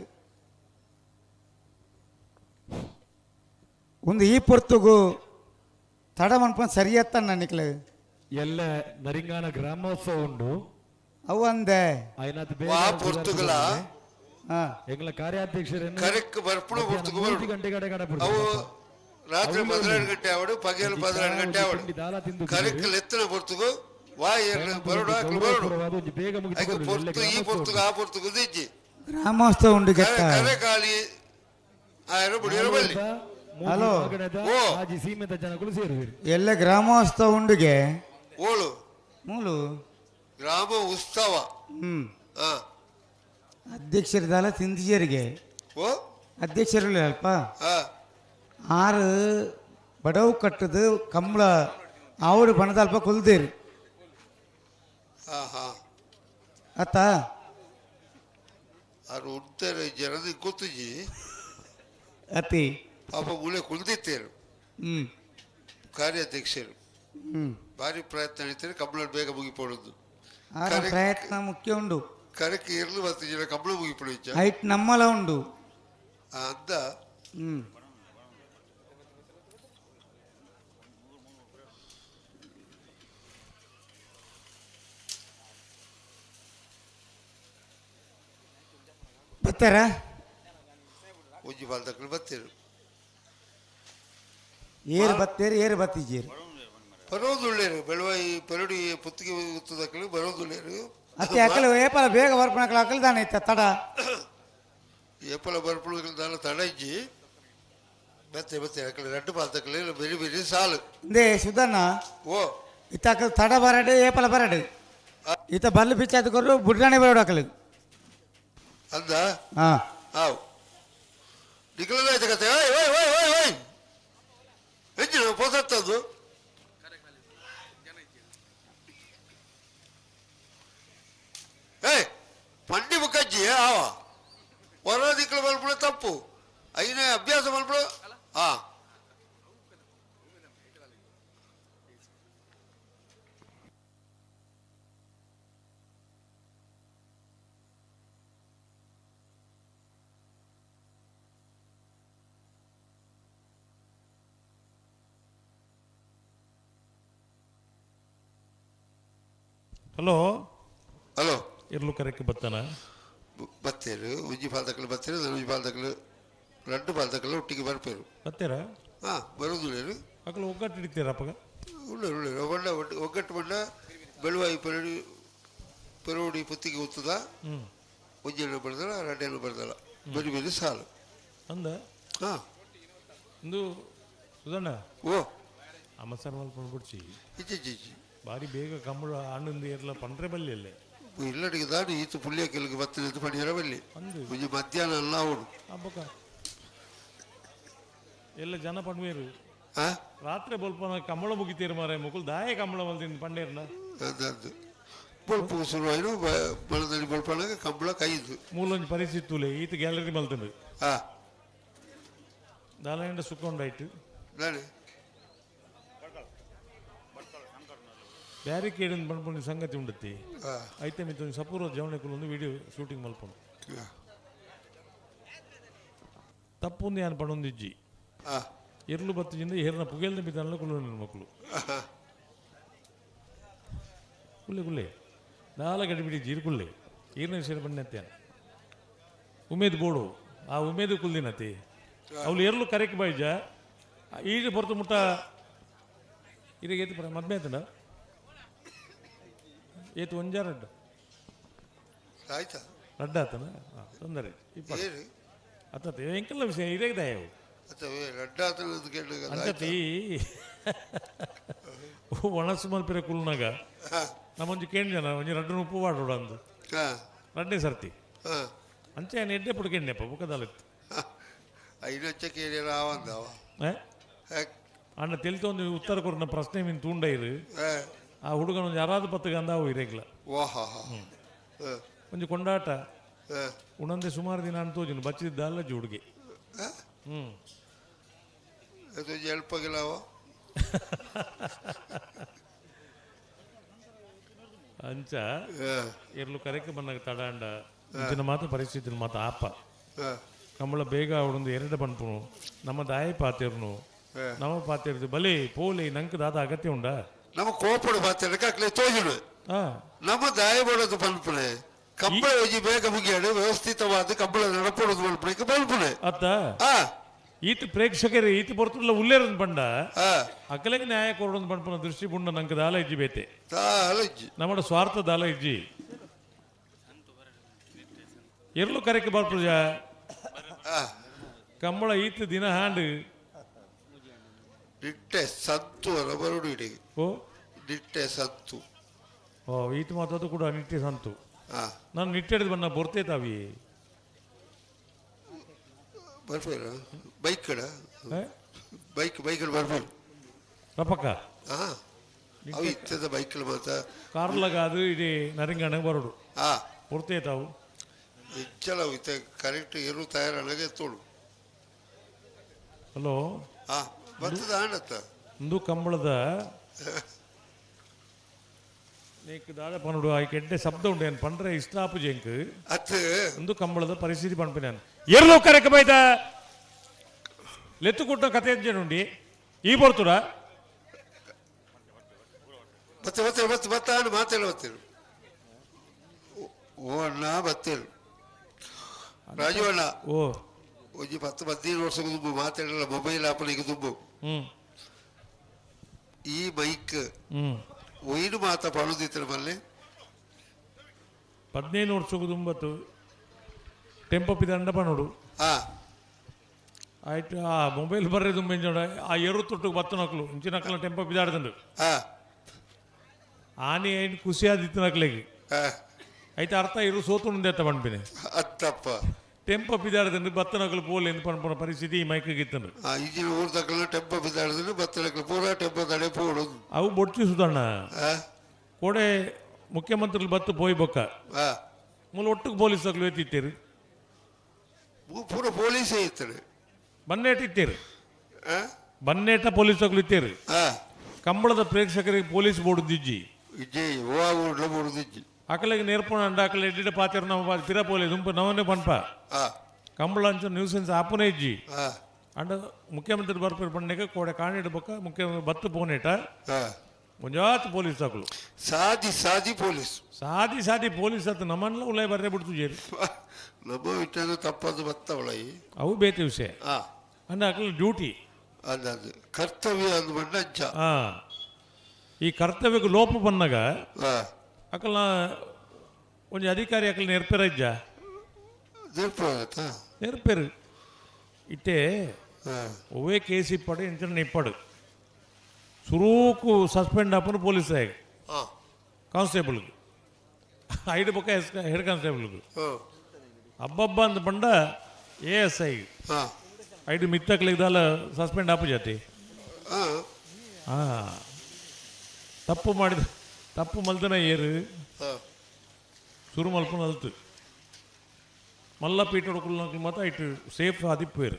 ಒಂದು ಈ ಪೊರ್ತುಗು ತಡ ಮನ್ಪನ್ ಸರಿಯತ್ತ ನನ್ನಿಕ್ಲೆ ಎಲ್ಲ ನರಿಂಗಾನ ಗ್ರಾಮೋತ್ಸವ ಉಂಡು ಅವು ಅಂದೆ ಆಯ್ನಾತ್ ವಾ ಪೊರ್ತುಗಲ ಎಂಗ್ಲ ಕಾರ್ಯಾಧ್ಯಕ್ಷರನ್ನು ಕರೆಕ್ ಬರ್ಪುಡು ಪೊರ್ತುಗು ಬರಡು ಗಂಟೆ ಗಡೆ ಗಡೆ ಅವು ರಾತ್ರಿ 12 ಗಂಟೆ ಆವಡು ಪಗಲು 12 ಗಂಟೆ ಆವಡು ಕರೆಕ್ ಲೆತ್ತನ ಪೊರ್ತುಗು ವಾ ಏರ್ನ ಬರಡು ಹಾಕ್ಲು ಬರಡು ಬೇಗ ಐಕ್ ಪೊರ್ತು ಈ ಪೊರ್ತುಗು ಆ ಪೊರ್ತುಗು ದಿಜ್ಜಿ ಗ್ರಾಮೋತ್ಸವ ಉಂಡು ಗೆತ್ತ ಕರೆ ಖಾಲಿ ಆಯರ ಬುಡಿಯರ ಬಲ್ಲಿ ಹಲೋ. ಓ. ಆಜಿ ಸೀಮಿತ ಜನಗಳು ಸೇರುವಿರಿ ಎಲ್ಲ ಗ್ರಾಮೋತ್ಸವ ಉಂಡುಗೆ ಓಳು ಮೂಲು ಗ್ರಾಮ ಉತ್ಸವ ಹ್ಮ್ ಆ ಅಧ್ಯಕ್ಷರದಲ್ಲ ತಿಂದಿಜರಿಗೆ ಓ ಅಧ್ಯಕ್ಷರು ಅಲ್ಪ ಆ ಆರು ಬಡವು ಕಟ್ಟದು ಕಂಬಳ ಆವಡು ಬಣದ ಅಲ್ಪ ಕುಲ್ದೇರಿ ಹಾ ಹಾ ಅತ್ತ ಆರು ಉಡ್ತಾರೆ ಜನದಿ ಗೊತ್ತುಜಿ ಅತಿ ಪಾಪ ಮೂಲೆ ಕುಲ್ದಿತ್ತೇರು ಹ್ಮ್ ಕಾರ್ಯಾಧ್ಯಕ್ಷರು ಹ್ಮ್ ಭಾರಿ ಪ್ರಯತ್ನ ನಡೀತಾರೆ ಕಂಬಳ ಬೇಗ ಮುಗಿಪಡೋದು ಆರ ಪ್ರಯತ್ನ ಮುಖ್ಯ ಉಂಡು ಕರೆಕ್ ಇರ್ಲು ಮತ್ತು ಜನ ಕಂಬಳ ಮುಗಿಪಡು ಇಚ್ಚ ಹೈಟ್ ನಮ್ಮಲ ಉಂಡು ಅಂದ ಹ್ಮ್ ಬರ್ತಾರ ಒಂಜಿ ಬಾಲ್ದಕ್ಕಲು ಬತ್ತೀರು ಏರು ಬತ್ತೇರು ಏರು ಬತ್ತಿಜೇರು ಬರೋದುಳ್ಳೇರು ಬೆಳವಾಯಿ ಪೆರಡಿ ಪುತ್ತಿಗೆ ಉತ್ತದಕ್ಕಲು ಬರೋದುಳ್ಳೇರು ಅತ್ತೆ ಅಕಲು ಏಪಲ ಬೇಗ ಬರ್ಪಣಕಲ ಅಕಲು ದಾನೆ ಇತ್ತ ತಡ ಏಪಲ ಬರ್ಪುಗಳು ದಾನ ತಡ ಇಜ್ಜಿ ಬತ್ತೆ ಬತ್ತೆ ಅಕಲು ರಡ್ಡು ಬಾಲ್ದಕ್ಕಲು ಬೆರಿ ಬೆರಿ ಸಾಲು ಇಂದೇ ಸುಧಣ್ಣ ಓ ಇತ್ತ ಅಕಲು ತಡ ಬರಡು ಏಪಲ ಬರಡು ಇತ್ತ ಬಲ್ಲು ಪಿಚ್ಚಾದ ಕೊರು ಬುಡ್ರಾಣೆ ಬರಡು ಅಕಲು ಅಂದ ಹಾ ಆವ್ ನಿಖಲದಾಯ್ತ ಕತೆ ಓಯ್ ಓಯ್ ಓಯ್ ಓಯ್ ಓಯ್ ಎಂಜಿನ ಪೊಸತ್ತದ್ದು ಏಯ್ ಪಂಡಿ ಮುಖಜ್ಜಿ ಆವ ಹೊರ ದಿಕ್ಕಲು ಮಲ್ಪುಣ ತಪ್ಪು ಐನೇ ಅಭ್ಯಾಸ ಮಲ್ಪುಣ ಹಾ ಹಲೋ ಹಲೋ ಇರ್ಲು ಕರೆಕ್ ಬತ್ತಾನ ಬತ್ತೇರು ಉಜ್ಜಿ ಪಾಲ್ದಕ್ಕಲು ಬತ್ತೇರು ಉಜ್ಜಿ ಪಾಲ್ದಕ್ಕಲು ರಡ್ಡು ಪಾಲ್ದಕ್ಕಲು ಒಟ್ಟಿಗೆ ಬರ್ಪೇರು ಬತ್ತೀರಾ ಹಾ ಬರೋದುಳ್ಳೇರು ಅಕಲು ಒಗ್ಗಟ್ಟು ಹಿಡಿತೀರ ಅಪ್ಪಗ ಉಳ್ಳೇರು ಉಳ್ಳೇರು ಬಣ್ಣ ಒಗ್ಗಟ್ಟು ಬಣ್ಣ ಬೆಳುವಾಯಿ ಪೆರಡಿ ಪೆರೋಡಿ ಪುತ್ತಿಗೆ ಉತ್ತದ ಹ್ಮ್ ಒಂಜೆಣ್ಣು ಬರ್ದಲ್ಲ ರಡ್ಡೆಣ್ಣು ಬರ್ದಲ್ಲ ಬೆರಿ ಬೆರಿ ಸಾಲು ಅಂದ ಹಾ ಇಂದು ಸುಧಣ್ಣ ಓ ಅಮಸರ್ ಮಲ್ಕೊಂಡು ಬಿಡ್ಸಿ ಇಜ್ಜಿ ಇಜ್ಜಿ ಇಜ್ಜಿ ಬಾರಿ ಬೇಗ ಕಂಬಳ ಹಣ್ಣಂದು ಏರ್ಲ ಪಂಡ್ರೆ ಬಲ್ಲಿ ಅಲ್ಲೇ ಇಲ್ಲಡಿಗೆ ದಾಡಿ ಈತ ಪುಳ್ಯ ಕೆಲಗೆ ಬತ್ತಿನ ಪಣಿಯರ ಬಲ್ಲಿ ಅಂದು. ಒಂಜಿ ಮಧ್ಯಾಹ್ನ ಅಲ್ಲ ಅವಡು ಹಬ್ಬಕ್ಕ ಎಲ್ಲ ಜನ ಪಣ್ವೇರು ಆ ರಾತ್ರಿ ಬೊಲ್ಪನ ಕಂಬಳ ಮುಗಿತೀರು ಮಾರಾಯ ಮುಕುಲ್ ದಾಯ ಕಂಬಳ ಮಲ್ತಿಂದು ಪಂಡೇರ್ನ ಅಂದು ಅಂದು ಬೊಲ್ಪು ಶುರುವಾಯಿನು ಬಲದಲ್ಲಿ ಬೊಲ್ಪನಾಗ ಕಂಬಳ ಕೈದು ಮೂಲೊಂಜಿ ಪರಿಸ್ಥಿತಿ ತೂಲೆ ಈತ ಗ್ಯಾಲರಿ ಮಲ್ತಂದು ಆ ದಾಲಂಡ ಸುಕ್ಕೊಂಡಾಯ್ತು ನಾಳೆ ಬ್ಯಾರಿಕೇಡ್ ಪನ್ಪುನ ಸಂಗತಿ ಉಂಡತಿ. ಐತೆ ಮಿತ್ತ ಒಂಜಿ ಸಪೂರ ಜವನೆಕುಲು ಒಂದು ವಿಡಿಯೋ ಶೂಟಿಂಗ್ ಮಲ್ಪುನು. ತಪ್ಪುಂದು ಯಾನ್ ಪಣೊಂದಿಜ್ಜಿ. ಎರ್ಲು ಬತ್ತಿಜಿಂದ ಏರ್ನ ಪುಗೆಲ್ದ ಮಿತ್ತಲ್ಲ ಕುಲ್ಲು ಮಕ್ಕಳು. ಕುಲ್ಲೆ ಕುಲ್ಲೆ ದಾಲ ಗಡಿಬಿಡಿ ಜೀರು ಕುಲ್ಲೆ ಈರ್ನ ವಿಷಯ ಬಣ್ಣತ್ಯಾನ ಉಮೇದ್ ಬೋಡು ಆ ಉಮೇದು ಕುಲ್ದಿನತಿ ಅವಳು ಎರ್ಲು ಕರೆಕ್ ಬೈಜ ಈಗ ಹೊರತು ಮುಟ್ಟ ಇದಕ್ಕೆ ಏತು ಪರ ಮದ್ಮೆ ಆಯ್ತಂಡ ಏತು ಒಂಜಾರ ಅಡ್ಡ ಆಯ್ತಾ ರಡ್ಡ ಆತನ ತೊಂದರೆ ಅತ್ತ ಎಂಕಲ್ಲ ವಿಷಯ ಇದೇ ದಯವು ಅಂಚತಿ ಒಣಸು ಮಲ್ಪಿರ ಕುಲ್ನಾಗ ನಮ್ಮೊಂಜಿ ಕೇಂದ್ರ ಜನ ಒಂಜಿ ರಡ್ಡು ಉಪ್ಪು ವಾಡೋಡ ಅಂದು ರಡ್ಡೆ ಸರ್ತಿ ಅಂಚೆ ಎಡ್ಡೆ ಪುಡು ಕೆಣ್ಣೆಪ್ಪ ಬುಕ್ಕದಾಲತ್ತು ಅಣ್ಣ ತೆಲಿತ ಒಂದು ಉತ್ತರ ಕೊರ್ನ ಪ್ರಶ್ನೆ ಮೀನು ತೂಂಡೈರು ಆ ಹುಡುಗನ ಒಂದು ಯಾರಾದ ಪತ್ತಗಂದ ಅವು ಇರೇಗ್ಲ ಒಂಜಿ ಕೊಂಡಾಟ ಉಣಂದೆ ಸುಮಾರು ದಿನ ಅಂತೋಜಿನ ಬಚ್ಚಿದ್ದ ಅಲ್ಲ ಜಿ ಹುಡುಗಿ. ಹ್ಞೂ ಅಂಚ ಎರ್ಲು ಕರೆಕ್ ಬಂದಾಗ ತಡಾಂಡ ಇಂಚಿನ ಮಾತ್ರ ಪರಿಸ್ಥಿತಿ ಮಾತ ಆಪ ಕಂಬಳ ಬೇಗ ಅವಡೊಂದು ಎರಡು ಪನ್ಪುನು ನಮ್ಮ ದಾಯ ಪಾತಿರ್ನು ನಮ್ಮ ಪಾತಿರ್ದು ಬಲಿ ಪೋಲಿ ನಂಗೆ ದಾದ ಅಗತ್ಯ ಉಂಡ ನಮ್ಮ ಕೋಪಡು ಪಾತಿರಕ್ಕೆ ತೋಜುಡು ನಮ್ಮ ದಾಯ ಬೋಡೋದು ಪನ್ಪುನೆ ಕಂಬಳ ಒಂಜಿ ಬೇಗ ಮುಗಿಯಾಡು ವ್ಯವಸ್ಥಿತವಾದ ಕಂಬಳ ನಡಪಡೋದು ಮಲ್ಪುನೆ ಬಲ್ಪುನೆ ಅತ್ತ ಈತ ಪ್ರೇಕ್ಷಕರು ಈತ ಬರ್ತುಲ್ಲ ಉಲ್ಲೇರನ್ ಪಂಡ ಅಕಲೆಗೆ ನ್ಯಾಯ ಕೊರಡೊಂದು ಪನ್ಪುನ ದೃಷ್ಟಿ ಬುಂಡ ನಂಗೆ ದಾಲ ಇಜ್ಜಿ ಬೇತೆ ನಮ್ಮಡ ಸ್ವಾರ್ಥ ದಾಲ ಇಜ್ಜಿ ಎರ್ಲು ಕರೆಕ್ ಬರ್ಪುಜ ಕಂಬಳ ಈತ ದಿನ ಹಾಂಡ್ ನಿಟ್ಟೆ ಸತ್ತು ಬರುಡು ಇಡಿ ಓ ನಿಟ್ಟೆ ಸತ್ತು ಓ ಈತ ಮಾತಾದು ಕೂಡ ನಿಟ್ಟೆ ಸಂತು ನಾನು ನಿಟ್ಟೆಡ್ದು ಬಣ್ಣ ಬರ್ತೇ ತಾವಿ ಬರ್ಬೇಡ ಬೈಕ್ ಕಡ ಬೈಕ್ ಬೈಕ್ ಬರ್ಬೇಡ ರಪಕ್ಕ ಅವು ಇತ್ತದ ಬೈಕ್ ಮಾತ ಕಾರ್ಲಗಾದು ಇಡೀ ನರಿಂಗಣ ಬರೋಡು ಪೂರ್ತಿ ತಾವು ಇಚ್ಚಲ ಇತ್ತ ಕರೆಕ್ಟ್ ಇರು ತಯಾರನಾಗೆ ತೋಡು. ಹಲೋ ಬರ್ತದ ಆಣತ್ತ ಇಂದು ಕಂಬಳದ ನೀಕ್ ದಾದ ಪನ್ನುಡು ಆಯ್ಕೆ ಎಡ್ಡೆ ಶಬ್ದ ಉಂಡು ಏನು ಪಂಡ್ರೆ ಇಷ್ಟ ಆಪುಜಿ ಎಂಕ್ ಅತ್ತು ಇಂದು ಕಂಬಳದ ಪರಿಸ್ಥಿತಿ ಪನ್ಪಿನ ಎರ್ಲು ಕರೆಕ್ ಬೈದ ಲೆತ್ತು ಕೊಟ್ಟ ಕತೆ ಉಂಡಿ ಈ ಬರ್ತುಡ ಮತ್ತೆ ಮತ್ತೆ ಮತ್ತೆ ಬತ್ತ ಮಾತೇಳು ಬತ್ತೇಳು ಓ ಅಣ್ಣ ಬತ್ತೇಳು ರಾಜು ಅಣ್ಣ ಓ ಒಂಜಿ 10 15 ವರ್ಷ ದುಂಬು ಮಾತಾಡಲ್ಲ ಮೊಬೈಲ್ ಆಪನಿಗೆ ದುಂಬು ಈ ಬೈಕ್ ಒಯ್ದು ಮಾತ ಪಣುದಿತ್ತಿನ ಮಲ್ಲೆ 15 ವರ್ಷಕ್ಕೂ ದುಂಬತ್ತು ಟೆಂಪೋ ಪಿದಂಡ ಪನೋಡು ಆಯ್ತು ಆ ಮೊಬೈಲ್ ಬರ್ರೆ ದುಂಬೆಂಜೋಡ ಆ ಎರು ತೊಟ್ಟು ಬತ್ತು ನಕ್ಲು ಇಂಚಿನ ನಕ್ಲ ಟೆಂಪೋ ಪಿದಾಡ್ದಂಡು ಆನೆ ಏನು ಖುಷಿ ಆದಿತ್ತು ನಕ್ಲೆಗೆ అయితే ಅರ್ಥ ಇರು ಸೋತು ಪಣ್ಪಿನೆ ಅತ್ತಪ್ಪ ಟೆಂಪೋ ಪಿದಾಡ್ದಂಡು ಬತ್ತ ನಕಲು ಪೋಲೆ ಎಂದು ಪನ್ಪುನ ಪರಿಸ್ಥಿತಿ ಈ ಮೈಕ್ ಇತ್ತಂಡು ಈಗಿನ ಊರು ತಕ್ಕಲ ಟೆಂಪೋ ಬಿದ್ದಾಡ್ದಂಡು ಬತ್ತ ನಕಲು ಪೂರ ಟೆಂಪೋ ತಡೆ ಪೋಡು ಅವು ಬೊಡ್ಚಿ ಸುದಣ್ಣ ಕೋಡೆ ಮುಖ್ಯಮಂತ್ರಿಗಳು ಬತ್ತು ಪೋಯ್ ಬೊಕ್ಕ ಮೂಲ ಒಟ್ಟಿಗೆ ಪೊಲೀಸ್ ತಕಲು ಎತ್ತಿತ್ತೀರಿ ಪೂರ ಪೊಲೀಸೇ ಇತ್ತರು ಬನ್ನೇಟ ಇತ್ತೀರಿ ಬನ್ನೇಟ ಪೊಲೀಸ್ ತಕಲು ಇತ್ತೀರಿ ಕಂಬಳದ ಪ್ರೇಕ್ಷಕರಿಗೆ ಪೊಲೀಸ್ ಬೋರ್ಡ್ ಬೋರ್ಡ್ ಅಕಲೆಗೆ ನೇರ್ಪುಣ ಅಂಡ ಅಕಲೆ ಎಡ್ಡಿಡ ಪಾತಿರ ನಮ್ಮ ಪಿರ ಪೋಲೆ ದುಂಪು ನವನೇ ಪನ್ಪ ಕಂಬಳ ಅಂಚ ನ್ಯೂಸೆನ್ಸ್ ಆಪುನೇ ಇಜ್ಜಿ ಅಂಡ ಮುಖ್ಯಮಂತ್ರಿ ಬರ್ಪೇರು ಪಣ್ಣೆಗೆ ಕೋಡೆ ಕಾಣಿಡ ಬೊಕ್ಕ ಮುಖ್ಯಮಂತ್ರಿ ಬತ್ತು ಪೋನೇಟ ಒಂಜಾತ್ ಪೊಲೀಸ್ ತಕಲು ಸಾದಿ ಸಾದಿ ಪೊಲೀಸ್ ಸಾದಿ ಸಾದಿ ಪೊಲೀಸ್ ಅತ್ತ ನಮ್ಮನ್ಲ ಉಲೈ ಬರ್ರೆ ಬಿಡ್ತು ಜೇರಿ ನಮ್ಮ ಇಟ್ಟನು ತಪ್ಪದು ಬತ್ತವಳೈ ಅವು ಬೇತೆ ವಿಷಯ ಅಂಡ ಅಕಲ ಡ್ಯೂಟಿ ಅಲ್ಲ ಅದು ಕರ್ತವ್ಯ ಅದು ಬಣ್ಣ ಈ ಕರ್ತವ್ಯಕ್ಕೆ ಲೋಪ ಬಂದಾಗ ಅಕಲ್ನ ಒಂಜಿ ಅಧಿಕಾರಿ ಅಕಲ್ ನೆರ್ಪೇರ ಇಜ್ಜ ನೆರ್ಪೇರು ಇತ್ತೆ ಒವ್ವೇ ಕೇಸ್ ಇಪ್ಪಡು ಎಂಚನ ಇಪ್ಪಡು ಸುರೂಕು ಸಸ್ಪೆಂಡ್ ಆಪನು ಪೊಲೀಸ್ ಆಗ ಕಾನ್ಸ್ಟೇಬಲ್ಗೆ ಐದು ಬೊಕ್ಕ ಹೆಡ್ ಕಾನ್ಸ್ಟೇಬಲ್ಗೆ ಹಬ್ಬಬ್ಬ ಅಂತ ಬಂಡ ಎ ಎಸ್ I ಐದು ಮಿತ್ತಕ್ಲಿದ್ದಾಲ ಸಸ್ಪೆಂಡ್ ಆಪು ಜಾತಿ ಹಾಂ ತಪ್ಪು ಮಾಡಿದ ತಪ್ಪು ಮಲ್ದನ ಏರು ಸುರು ಮಲ್ಪುನ ಅಲ್ತು ಮಲ್ಲ ಪೀಟೋಡು ಕುಲ್ಲನಕ್ಲು ಮಾತ್ರ ಇಟ್ಟು ಸೇಫ್ ಆದಿಪ್ಪೇರು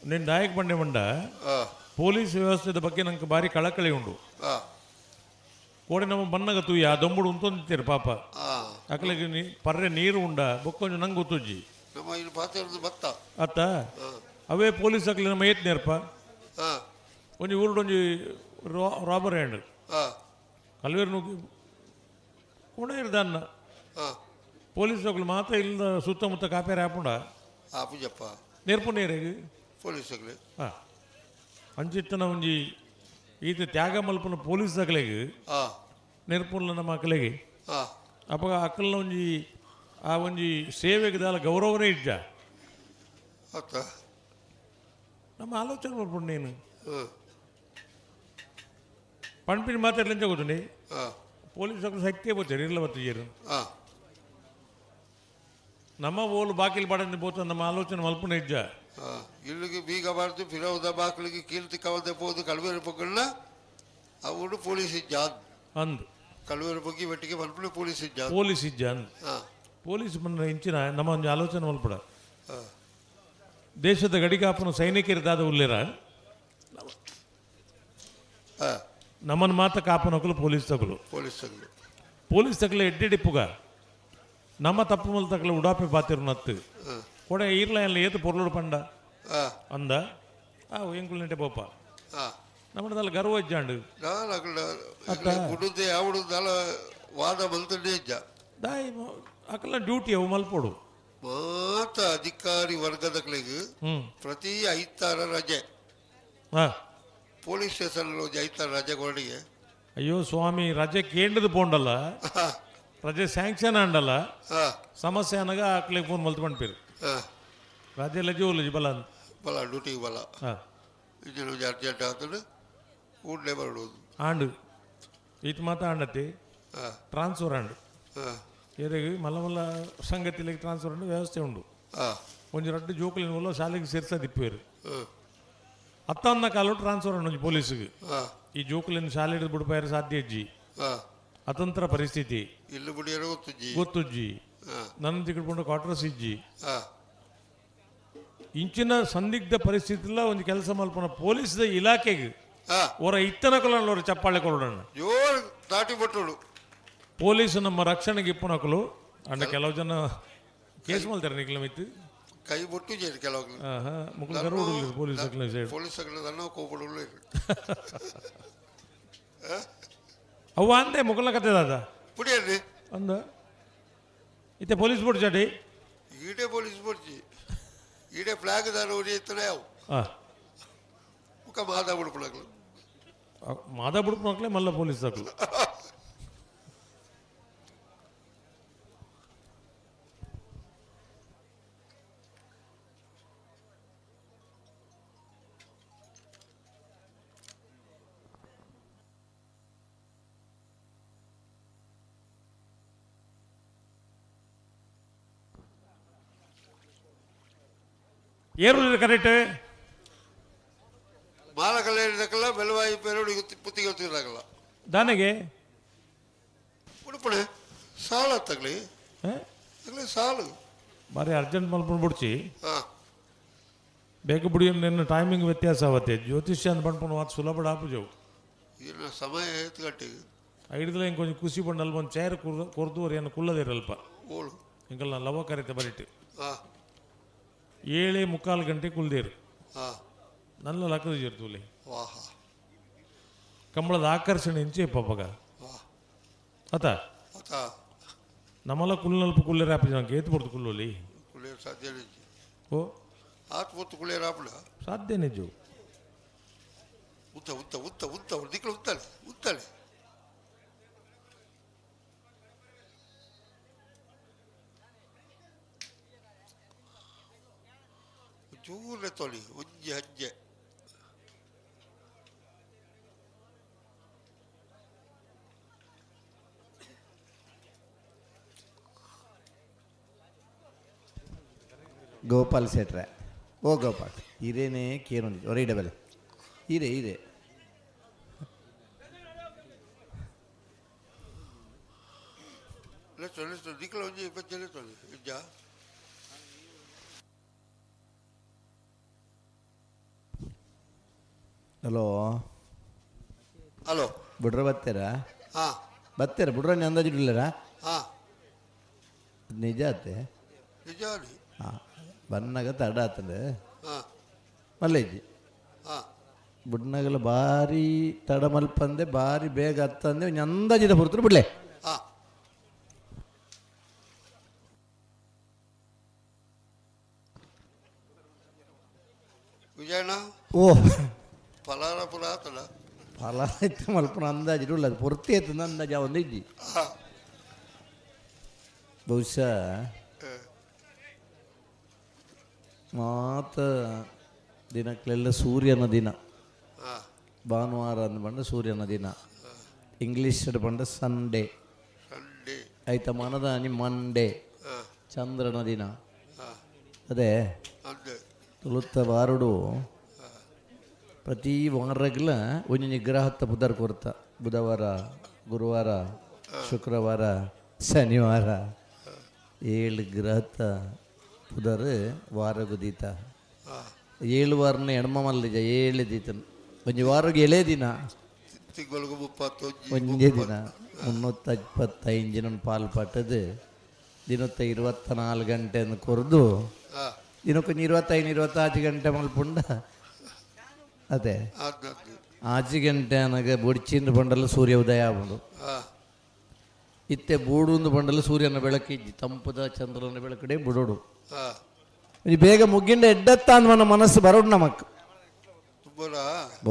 నేను ನಾಯಕ್ ಬಂಡೆ ಬಂಡ ಪೊಲೀಸ್ ವ್ಯವಸ್ಥೆದ ಬಗ್ಗೆ ನಂಗೆ ಭಾರಿ ಕಳಕಳಿ ಉಂಡು. ಕೋಡೆ ನಮ್ಮ ಬನ್ನಗ ತೂಯ ದೊಂಬುಡು ಉಂತೊಂದಿತ್ತೇರು ಪಾಪ. ಅಕಲೆಗೆ ಪರ್ರೆ ನೀರು ಉಂಡ ಬೊಕ್ಕೊಂಜು ನಂಗೆ ಗೊತ್ತುಜ್ಜಿ. ಅತ್ತ ಅವೇ ಪೊಲೀಸ್ ಅಕ್ಲೆ ನಮ್ಮ ಏತ್ನೇರ್ಪ ಒಂಜಿ ಊರುಡೊಂಜಿ ರಾಬರ್ ಹ್ಯಾಂಡ್ ಕಲ್ವೇರು ನುಗ್ಗಿ ಕೊಣ ಇರ್ದನ್ನ ಪೊಲೀಸ್ ಅಕ್ಲು ಮಾತ್ರ ಇಲ್ಲದ ಸುತ್ತಮುತ್ತ ಕಾಪೇರ ಹಾಪುಂಡ ಆಪುಜಪ್ಪ ನೇರ್ಪು ನೇರಿಗೆ ಪೊಲೀಸ್ ಅಕ್ಲೆ ಅಂಚಿತ್ತನ ಒಂಜಿ ಈತ ತ್ಯಾಗ ಮಲ್ಪನ ಪೊಲೀಸ್ ಅಕ್ಲೆಗ್ ನೆರ್ಪುಲ್ಲ ನಮ್ಮ ಅಕ್ಲೆಗೆ ಅಪಗ ಅಕ್ಕಲ್ನ ಒಂಜಿ ಆ ಒಂಜಿ ಸೇವೆಗೆ ದಾಲ ಗೌರವನೇ ಇಜ್ಜ. ನಮ್ಮ ಆಲೋಚನೆ ಮಲ್ಪುಂಡು ನೀನು ಪಣ್ಪಿನ ಮಾತಾಡ್ಲಿಂಚ ಗೊತ್ತುಂಡಿ ಪೊಲೀಸ್ ಅಕ್ಲು ಶಕ್ತಿಯೇ ಬೋತಾರೆ ಇರ್ಲ ಬತ್ತಿಜೇರು ನಮ್ಮ ಓಲು ಬಾಕಿಲ್ ಬಾಡಂದು ಬೋತ ನಮ್ಮ ಆಲೋಚನೆ ಮಲ್ಪುನ ಇಜ್ಜ. ಇಲ್ಲಿಗೆ ಬೀಗ ಬಾರ್ದು ಫಿರೋದ ಬಾಕಿಲಿಗೆ ಕೀರ್ತಿ ಕವದೆ ಪೋದು ಕಲ್ವೇರು ಪೊಗ್ಗಣ್ಣ ಅವಡು ಪೊಲೀಸ್ ಇಜ್ಜ ಅಂದು ಕಲ್ವೇರು ಪೊಗ್ಗಿ ಬೆಟ್ಟಿಗೆ ಮಲ್ಪುನ ಪೊಲೀಸ್ ಇಜ್ಜ ಪೊಲೀಸ್ ಇಜ್ಜ ಅಂದು ಪೊಲೀಸ್ ಬಂದ ಇಂಚಿನ ನಮ್ಮ ಒಂದು ಆಲೋಚನೆ ಮಲ್ಪಡ. ದೇಶದ ಗಡಿಗಾಪನ ಸೈನಿಕರಿದಾದ ಉಲ್ಲೇರ ನಮ್ಮನ್ನು ಮಾತ ಕಾಪನಕಲು ಪೊಲೀಸ್ ತಗಲು ಪೊಲೀಸ್ ತಗಲು ಪೊಲೀಸ್ ತಗಲು ಎಡ್ಡೆಡಿಪ್ಪುಗ ನಮ್ಮ ತಪ್ಪು ಮಲ್ ತಗಲು ಉಡಾಪೆ ಬಾತಿರು ನತ್ತು ಕೊಡೆ ಈರ್ಲ ಎಲ್ಲ ಏತು ಪೊರ್ಲುಡು ಪಂಡ ಅಂದ ಆ ಎಂಕುಲ್ ಪೋಪ ನಮ್ಮದಲ್ಲ ಗರ್ವ ಇಜ್ಜಾಂಡು ವಾದ ಮಲ್ತಂಡೆ ಇಜ್ಜ ದಾಯಿ ಅಕಲ ಡ್ಯೂಟಿ ಅವು ಮಲ್ಪೋಡು ಮಾತ ಅಧಿಕಾರಿ ವರ್ಗದಕ್ಲೆಗ್ ಪ್ರತಿ ಐತಾರ ರಜೆ ಪೊಲೀಸ್ ಸ್ಟೇಷನ್ ಐತಾರ ರಜೆ ಕೊರಡಿಗೆ. ಅಯ್ಯೋ ಸ್ವಾಮಿ ರಜೆ ಕೇಂದ್ರದ ಪೋಂಡಲ್ಲ ರಜೆ ಸ್ಯಾಂಕ್ಷನ್ ಆಂಡಲ್ಲ ಸಮಸ್ಯೆ ಅನಗ ಅಕ್ಲೆಗ್ ಫೋನ್ ಮಲ್ತು ಪಂಡ್ಪೇರು ರಜೆ ಲಜೆ ಒಲ್ಲಜಿ ಬಲ ಬಲ ಡ್ಯೂಟಿಗೆ ಬಲ ಇಂಜಿನ ಅರ್ಜೆಂಟ್ ಆತಡು ಕೂಡಲೇ ಬರಡು ಆಂಡು ಈತ ಮಾತ ಆಂಡತಿ ಟ್ರಾನ್ಸ್ಫರ್ ಆಂಡು ಏರೆಗ್ ಮಲ್ಲ ಮಲ್ಲ ಸಂಗತಿಲಿಗೆ ಟ್ರಾನ್ಸ್ಫರ್ ಉಂಡು ವ್ಯವಸ್ಥೆ ಉಂಡು ಒಂಜಿ ರಡ್ಡು ಜೋಕುಲಿನ ಉಲ್ಲ ಶಾಲೆಗೆ ಸೇರ್ಸದಿಪ್ಪೇರು ಅತ್ತನ್ನ ಕಾಲು ಟ್ರಾನ್ಸ್ಫರ್ ಉಂಡು ಒಂಜಿ ಪೊಲೀಸ್ಗೆ ಈ ಜೋಕುಲಿನ ಶಾಲೆ ಹಿಡಿದು ಬಿಡ್ಪಾಯರು ಸಾಧ್ಯ ಇಜ್ಜಿ ಅತಂತ್ರ ಪರಿಸ್ಥಿತಿ ಇಲ್ಲು ಬಿಡಿಯರ ಗೊತ್ತುಜ್ಜಿ ಗೊತ್ತುಜ್ಜಿ ನನ್ನ ತಿಳ್ಕೊಂಡು ಕ್ವಾರ್ಟರ್ಸ್ ಇಜ್ಜಿ ಇಂಚಿನ ಸಂದಿಗ್ಧ ಪರಿಸ್ಥಿತಿಲ ಒಂದು ಕೆಲಸ ಮಲ್ಪನ ಪೊಲೀಸ್ ಇಲಾಖೆಗೆ ಅವರ ಇತ್ತನ ಕೊಲೋರು ಚಪ್ಪಾಳೆ ಕೊಡೋಣ ಜೋರು ದಾಟಿ ಬಿಟ್ಟಳು ಪೊಲೀಸ್ ನಮ್ಮ ರಕ್ಷಣೆಗೆ ಇಪ್ಪನಕಲು ಅಂಡ ಕೆಲವು ಜನ ಕೇಸ್ ಮಲ್ತಾರೆ ನಿಕ್ಲ ಮಿತ್ತು ಕೈ ಬೊಟ್ಟು ಜೇರು ಕೆಲವು ಮುಕ್ಕಳು ಕರು ಪೊಲೀಸ್ ಸೈಡ್ ಪೊಲೀಸ್ ಕೋಪಡುಳ್ಳು ಅವ ಅಂದೆ ಮುಕ್ಕಳ ಕತೆ ದಾದ ಪುಡಿಯರ್ರಿ ಅಂದ ಇತ್ತೆ ಪೊಲೀಸ್ ಬೋರ್ಡ್ ಚಾಟಿ ಈಡೇ ಪೊಲೀಸ್ ಬೋರ್ಡ್ಜಿ ಈಡೇ ಫ್ಲಾಗ್ ದಾರ ಒರಿಯುತ್ತಲೇ ಅವು ಮುಖ ಮಾದ ಬುಡ್ಪುಣಕ್ಲು ಮಾದ ಬುಡ್ಪುಣಕ್ಲೆ ಮಲ್ಲ ಪೊಲೀಸ್ ದಾಕ್ಲು ಏರು ಕರೆಕ್ಟ್ ಮಾಲಕಲ್ಲ ಬೆಲವಾಯಿ ಪೇರೋಡು ಪುತ್ತಿಗೆ ಗೊತ್ತಿರಲ್ಲ ದಾನೆಗೆ ಉಡುಪಣೆ ಸಾಲ ತಗಲಿ ತಗಲಿ ಸಾಲು ಬಾರಿ ಅರ್ಜೆಂಟ್ ಮಲ್ಪುಂಡು ಬಿಡ್ಚಿ ಬೇಗ ಬಿಡಿ ನಿನ್ನ ಟೈಮಿಂಗ್ ವ್ಯತ್ಯಾಸ ಆವತ್ತೆ ಜ್ಯೋತಿಷ್ಯ ಅಂತ ಪಣ್ಪುಂಡು ಮಾತು ಸುಲಭ ಆಪುಜವು ಇನ್ನು ಸಮಯ ಏತ್ ಗಂಟೆಗೆ ಐಡ್ದಲ ಇಂಕ ಒಂಜಿ ಖುಷಿ ಪಂಡ ಅಲ್ಪ ಒಂದು ಚೇರ್ ಕೊರ್ದು ಏನು ಕುಲ್ಲದಿರಲ್ಪ ಓಳು ಇಂಕಲ್ ಲವ ಕರಿತೆ ಬರಿಟ್ಟು 7:45 ಗಂಟೆ ಕುಲ್ದೇರು ನಲ್ಲ ಲಕ್ಕದ ಜೇರ್ತುಲಿ ಕಂಬಳದ ಆಕರ್ಷಣೆ ಇಂಚೆ ಪಪ್ಪಗ ಅತ ನಮ್ಮಲ್ಲ ಕುಲ್ಲಲ್ಪ ಕುಲ್ಲೇರ ಆಪಿ ನಂಗೆ ಏತ್ ಪಡ್ತು ಕುಲ್ಲೋಲಿ ಕುಲ್ಲೇರು ಸಾಧ್ಯ ಓ ಆತ್ ಪೊತ್ತು ಕುಲ್ಲೇರ ಆಪುಂಡ ಸಾಧ್ಯ ನಿಜ ಉತ್ತ ಉತ್ತ ಉತ್ತ ಉತ್ತ ದಿಕ್ಕಲು ಉತ್ತಾಳೆ ಉತ್ತಾಳೆ ಚೂರ್ಲೆ ತೊಳಿ ಒಂಜಿ ಹಜ್ಜೆ ಗೋಪಾಲ್ ಶೆಟ್ರೆ ಓ ಗೋಪಾಲ್ ಹಿರೇನೇ ಕೇರೊಂದು ಒರೈಡ ಬೆಲೆ ಹಿರೇ ಹಿರೇ ದಿಕ್ಕಲು ಒಂಜಿ ಇಪ್ಪತ್ತು ತೊಳಿ ಇಜ್ಜಾ ಹಲೋ ಹಲೋ ಬುಡ್ರ ಬತ್ತೀರಾ? ಹಾ. ಬತ್ತೀರ ಬುಡ್ರ ಅಂದಾಜು ಇಡ್ಲಿರಾ? ಹಾ. ನಿಜ ಆತೆ? ನಿಜ. ಹಾಂ, ಬನ್ನಾಗ ತಡ ಆತಂದೆ. ಹಾ. ಮಲ್ಲೇಜಿ. ಹಾ. ಬುಡ್ನಾಗಲ ಭಾರಿ ತಡ ಮಲ್ಪಂದೆ, ಭಾರಿ ಬೇಗ ಹತ್ತಂದೆ, ಒಂಜಿ ಅಂದಾಜಿದ ಹೊರತು ಬಿಡ್ಲೆ. ಹಾ. ವಿಜಯಣ್ಣ. ಓ. ಫಲಾರ ಪುರ ಆತಲ್ಲ? ಫಲ ಇತ್ತು ಮಲ್ಪನ ಅಂದಾಜು ಇರುಲ್ಲ, ಅದು ಪೊರ್ತಿ ಆಯ್ತದ ಅಂದಾಜು ಒಂದು ಇಜ್ಜಿ. ಬಹುಶಃ ಮಾತ ದಿನಕ್ಲೆಲ್ಲ ಸೂರ್ಯನ ದಿನ. ಭಾನುವಾರ ಅಂದ ಬಂಡ ಸೂರ್ಯನ ದಿನ, ಇಂಗ್ಲೀಷ್ ಬಂಡ ಸಂಡೇ. ಸಂಡೇ. ಆಯ್ತಾ, ಮನದ ಮಂಡೇ, ಚಂದ್ರನ ದಿನ. ಅದೇ ತುಳುತ್ತ ವಾರುಡು ಪ್ರತಿ ವಾರಗ್ಲ ಒಂಜೊಂಜಿ ಗ್ರಹತ್ತ ಬುಧರ್ ಕೊರ್ತ. ಬುಧವಾರ, ಗುರುವಾರ, ಶುಕ್ರವಾರ, ಶನಿವಾರ, 7 ಗ್ರಹತ್ತ ಪುದರ್ ವಾರಗು ದೀತ. 7 ವಾರನ ಎಣ್ಮ ಮಲ್ಲಿಜ 7 ದೀತ. ಒಂಜಿ ವಾರಗೆ ಎಳೆ ದಿನ, ತಿಂಗಳಿಗೆ 31 ಒಂಜೇ ದಿನ 325 ದಿನ ಪಾಲು ಪಟ್ಟದು ದಿನತ್ತ 24 ಗಂಟೆಯನ್ನು ಕೊರ್ದು ದಿನಕ್ಕೊಂದು 25 26 ಗಂಟೆ ಮಲ್ಪುಂಡ. ಅದೇ ಆಜಿ ಗಂಟೆ ಅನಗ ಬೊಡಿಚಿಂದು ಬಂಡಲ ಸೂರ್ಯ ಉದಯ ಆಗುಂಡು. ಇತ್ತೆ ಬೂಡುಂದು ಬಂಡಲ ಸೂರ್ಯನ ಬೆಳಕಿಜ್ಜಿ, ತಂಪದ ಚಂದ್ರನ ಬೆಳಕಡೆ ಬುಡೋಡು. ಬೇಗ ಮುಗ್ಗಿಂಡ ಎಡ್ಡತ್ತ ಅಂದ್ ಮನಸ್ಸು ಬರೋಡು ನಮಕ್.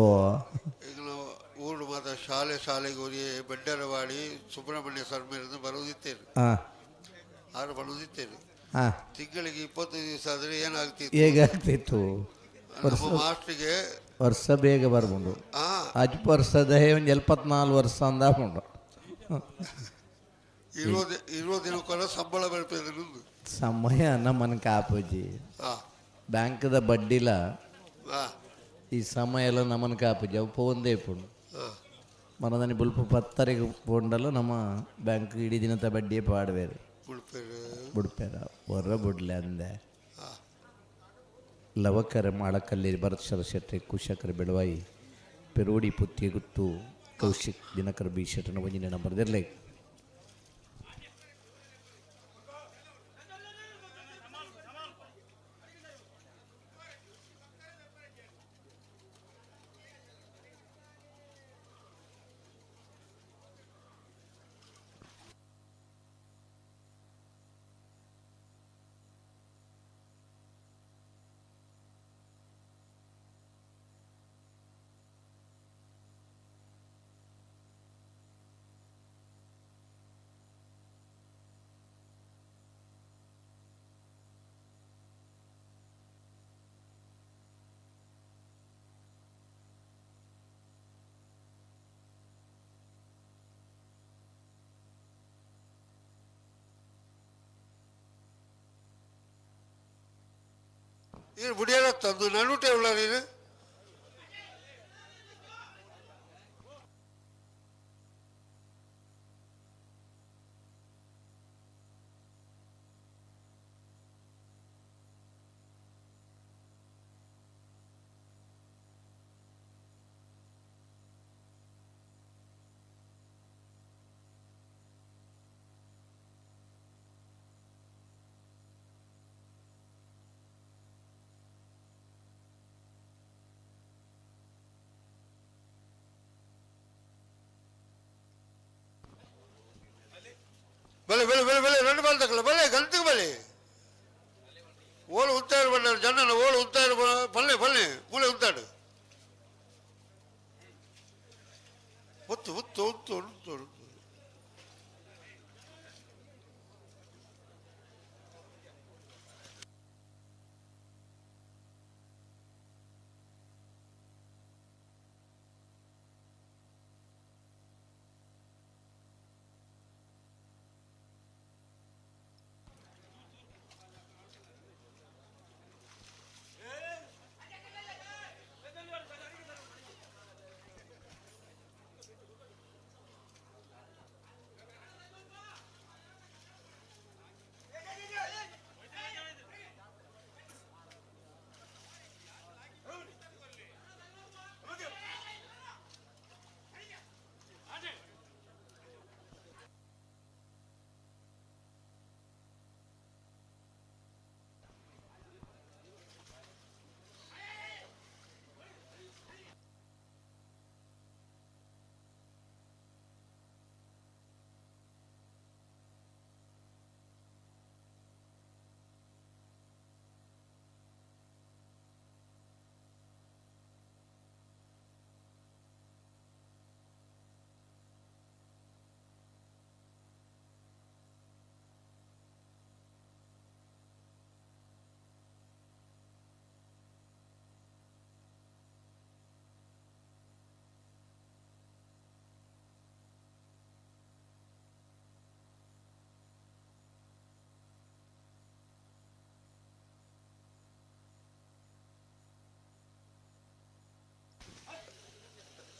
ಓ ಈಗ ನಾವು ಊರು ಮಾತ್ರ ಶಾಲೆ ಶಾಲೆಗೆ ಹೋಗಿ ಬೆಡ್ಡರವಾಡಿ ಸುಬ್ರಹ್ಮಣ್ಯ ಸರ್ಮೇರಿಂದ ಬರುವುದಿತ್ತೇನೆ, ಆರು ಬರುವುದಿತ್ತೇನೆ. ತಿಂಗಳಿಗೆ 20 ದಿವಸ ಆದರೆ ಏನಾಗ್ತಿತ್ತು? ಹೇಗಾಗ್ತಿತ್ತು? ಮಾಸ್ಟ್ರಿಗೆ ವರ್ಷ ಬೇಗ ಬರ್ಬಂಡು. ಅಜ್ಪ ವರ್ಷದ ಒಂದು 74 ವರ್ಷ ಅಂದಾಕೊಂಡು ಇರುವ ದಿನಕ್ಕೆಲ್ಲ ಸಂಬಳ ಬರ್ತಿದ್ರು. ಸಮಯ ನಮ್ಮನ್ನ ಕಾಪುಜಿ, ಬ್ಯಾಂಕ್ದ ಬಡ್ಡಿಲ ಈ ಸಮಯ ಎಲ್ಲ ನಮ್ಮನ್ನ ಕಾಪುಜಿ. ಅವು ಪೋಂದೇ ಪೋಂಡು ಮನದನಿ ಬುಲ್ಪ ಪತ್ತರಿಗೆ ಪೋಂಡಲ್ಲ ನಮ್ಮ ಬ್ಯಾಂಕ್ ಇಡೀ ದಿನದ ಬಡ್ಡಿಯೇ ಪಾಡ್ಬೇರು ಬುಡ್ಪೇರ ಹೊರ ಬುಡ್ಲೆ ಅಂದೆ. ಲವಕರ ಮಾಳಕಲ್ಲಿ ಭರತ್ ಶೆಟ್ಟಿ ಕುಶಕರ ಬೆಳವಾಯಿ ಪೆರೋಡಿ ಪುತ್ತಿ ಗುತ್ತು ಕೌಶಿಕ್ ದಿನಕರ ಬಿ ಶೆಟ್ಟನ ಒಂಜಿನ ನಂಬರ್ ಇರಲಿ. ನೀನು ಬುಡಿಯಲ್ಲ ತಂದು ನಡುಟೆ ಉಳ್ಳ ನೀನು.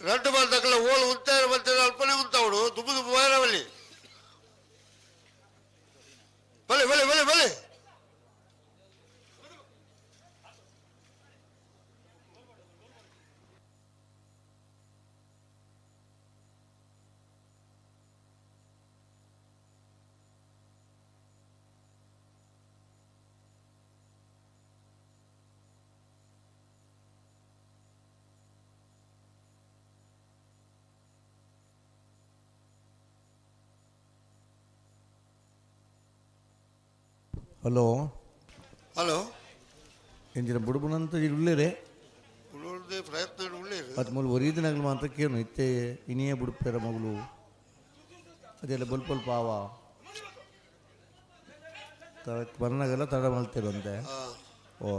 ರಡ್ಡು ಬಾಲ್ ಓಲು ಉಂತಾರ ಬಂತಾರೆ ಅಲ್ಪನೆ ಉಂತಾವಡು ದುಬ್ಬು ದುಬ್ಬು ಬಾರವಲ್ಲಿ ಬಲೆ ಬಲೆ ಬಲೆ ಬಲೆ ಹಲೋ ಹಲೋ ಎಂಜಿನ ಬುಡುಬುನಂತ ಉಳ್ಳೇರೆ ಉಳ್ಳೋರ್ದೇ ಪ್ರಯತ್ನ ಉಳ್ಳೇರು ಅದು ಮೂಲ ಒರೀದಿನಾಗಲು ಮಾತ್ರ ಕೇನು ಇತ್ತೆ ಇನಿಯೇ ಬುಡುಪೇರ ಮಗಳು ಅದೆಲ್ಲ ಬಲ್ಪಲ್ಪ ಆವ ತಡ ಬರ್ನಾಗೆಲ್ಲ ತಡ ಮಲ್ತಿರಂತೆ ಓ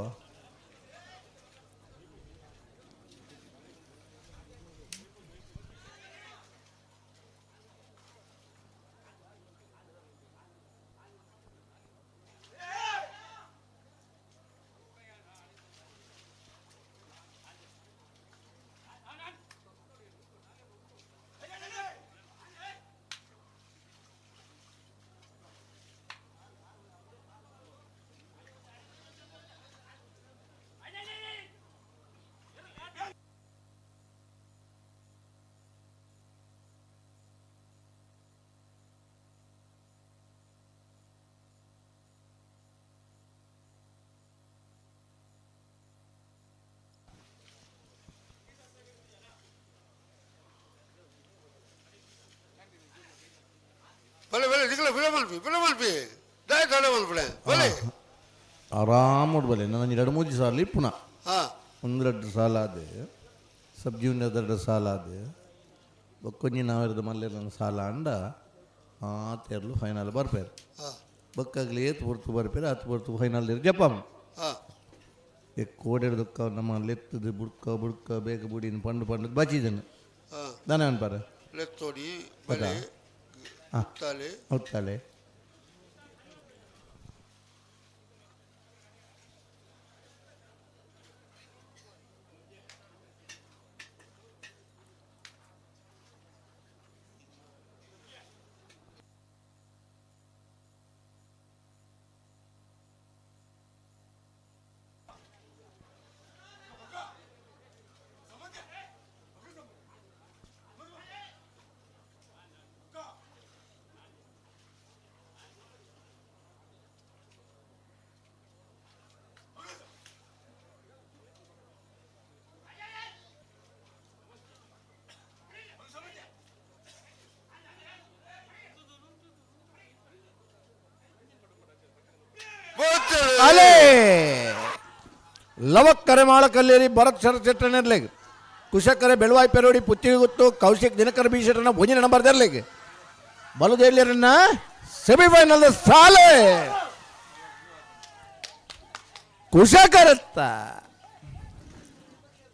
ಬಲೆ ಬಲೆ ನಿಗಲ ಬಿಡ ಮಲ್ಪಿ ಬಿಡ ಮಲ್ಪಿ ದಾಯ ತಡ ಮಲ್ಪಡೆ ಬಲೆ ಆರಾಮ್ ಬಲೆ ನಾನು ಎರಡು ಮೂಜಿ ಸಾಲ ಪುನಃ ಹಾ ಒಂದು ಎರಡು ಸಾಲ ಆದೆ ಸಬ್ಜಿ ಎರಡು ಸಾಲ ಆದೆ ಬೊಕ್ಕೊಂಜಿ ನಾವೆರ್ದ ಮಲ್ಲೆಲ್ಲ ಸಾಲ ಅಂಡ ಆ ತೇರ್ಲು ಫೈನಲ್ ಬರ್ಪೇರು ಬೊಕ್ಕಾಗ್ಲಿ ಏತ್ ಪೊರ್ತು ಬರ್ಪೇರು ಆತ್ ಪೊರ್ತು ಫೈನಲ್ ಜಪ್ಪ ಕೋಡೆಡ್ದಕ್ಕ ನಮ್ಮ ಲೆತ್ತದು ಬುಡ್ಕ ಬುಡ್ಕ ಬೇಗ ಬುಡಿನ ಪಂಡು ಪಂಡು ಬಚಿದನು ದಾನೆ ಅನ್ಪಾರ ಲೆತ್ತೋಡಿ ಬಲೆ ಉತ್ತಾಲೆ ಉತ್ತಾಲೆ ಅಲೇ ಲವಕ್ಕರೆ ಮಾಳಕಲ್ಲೇರಿ ಭರತ್ ಶರತ್ ಕುಶಕರೆ ಬೆಳವಾಯಿ ಪೆರೋಡಿ ಪುತ್ತಿಗೆ ಕೌಶಿಕ್ ದಿನಕರ ಬೀಶೆಟ್ಟನ ಒಂಜಿನ ನಂಬರ್ ದರ್ಲೆಗ್ ಬಲುದೇಲಿಯರನ್ನ ಸೆಮಿಫೈನಲ್ ಸಾಲೆ ಕುಶಕರತ್ತ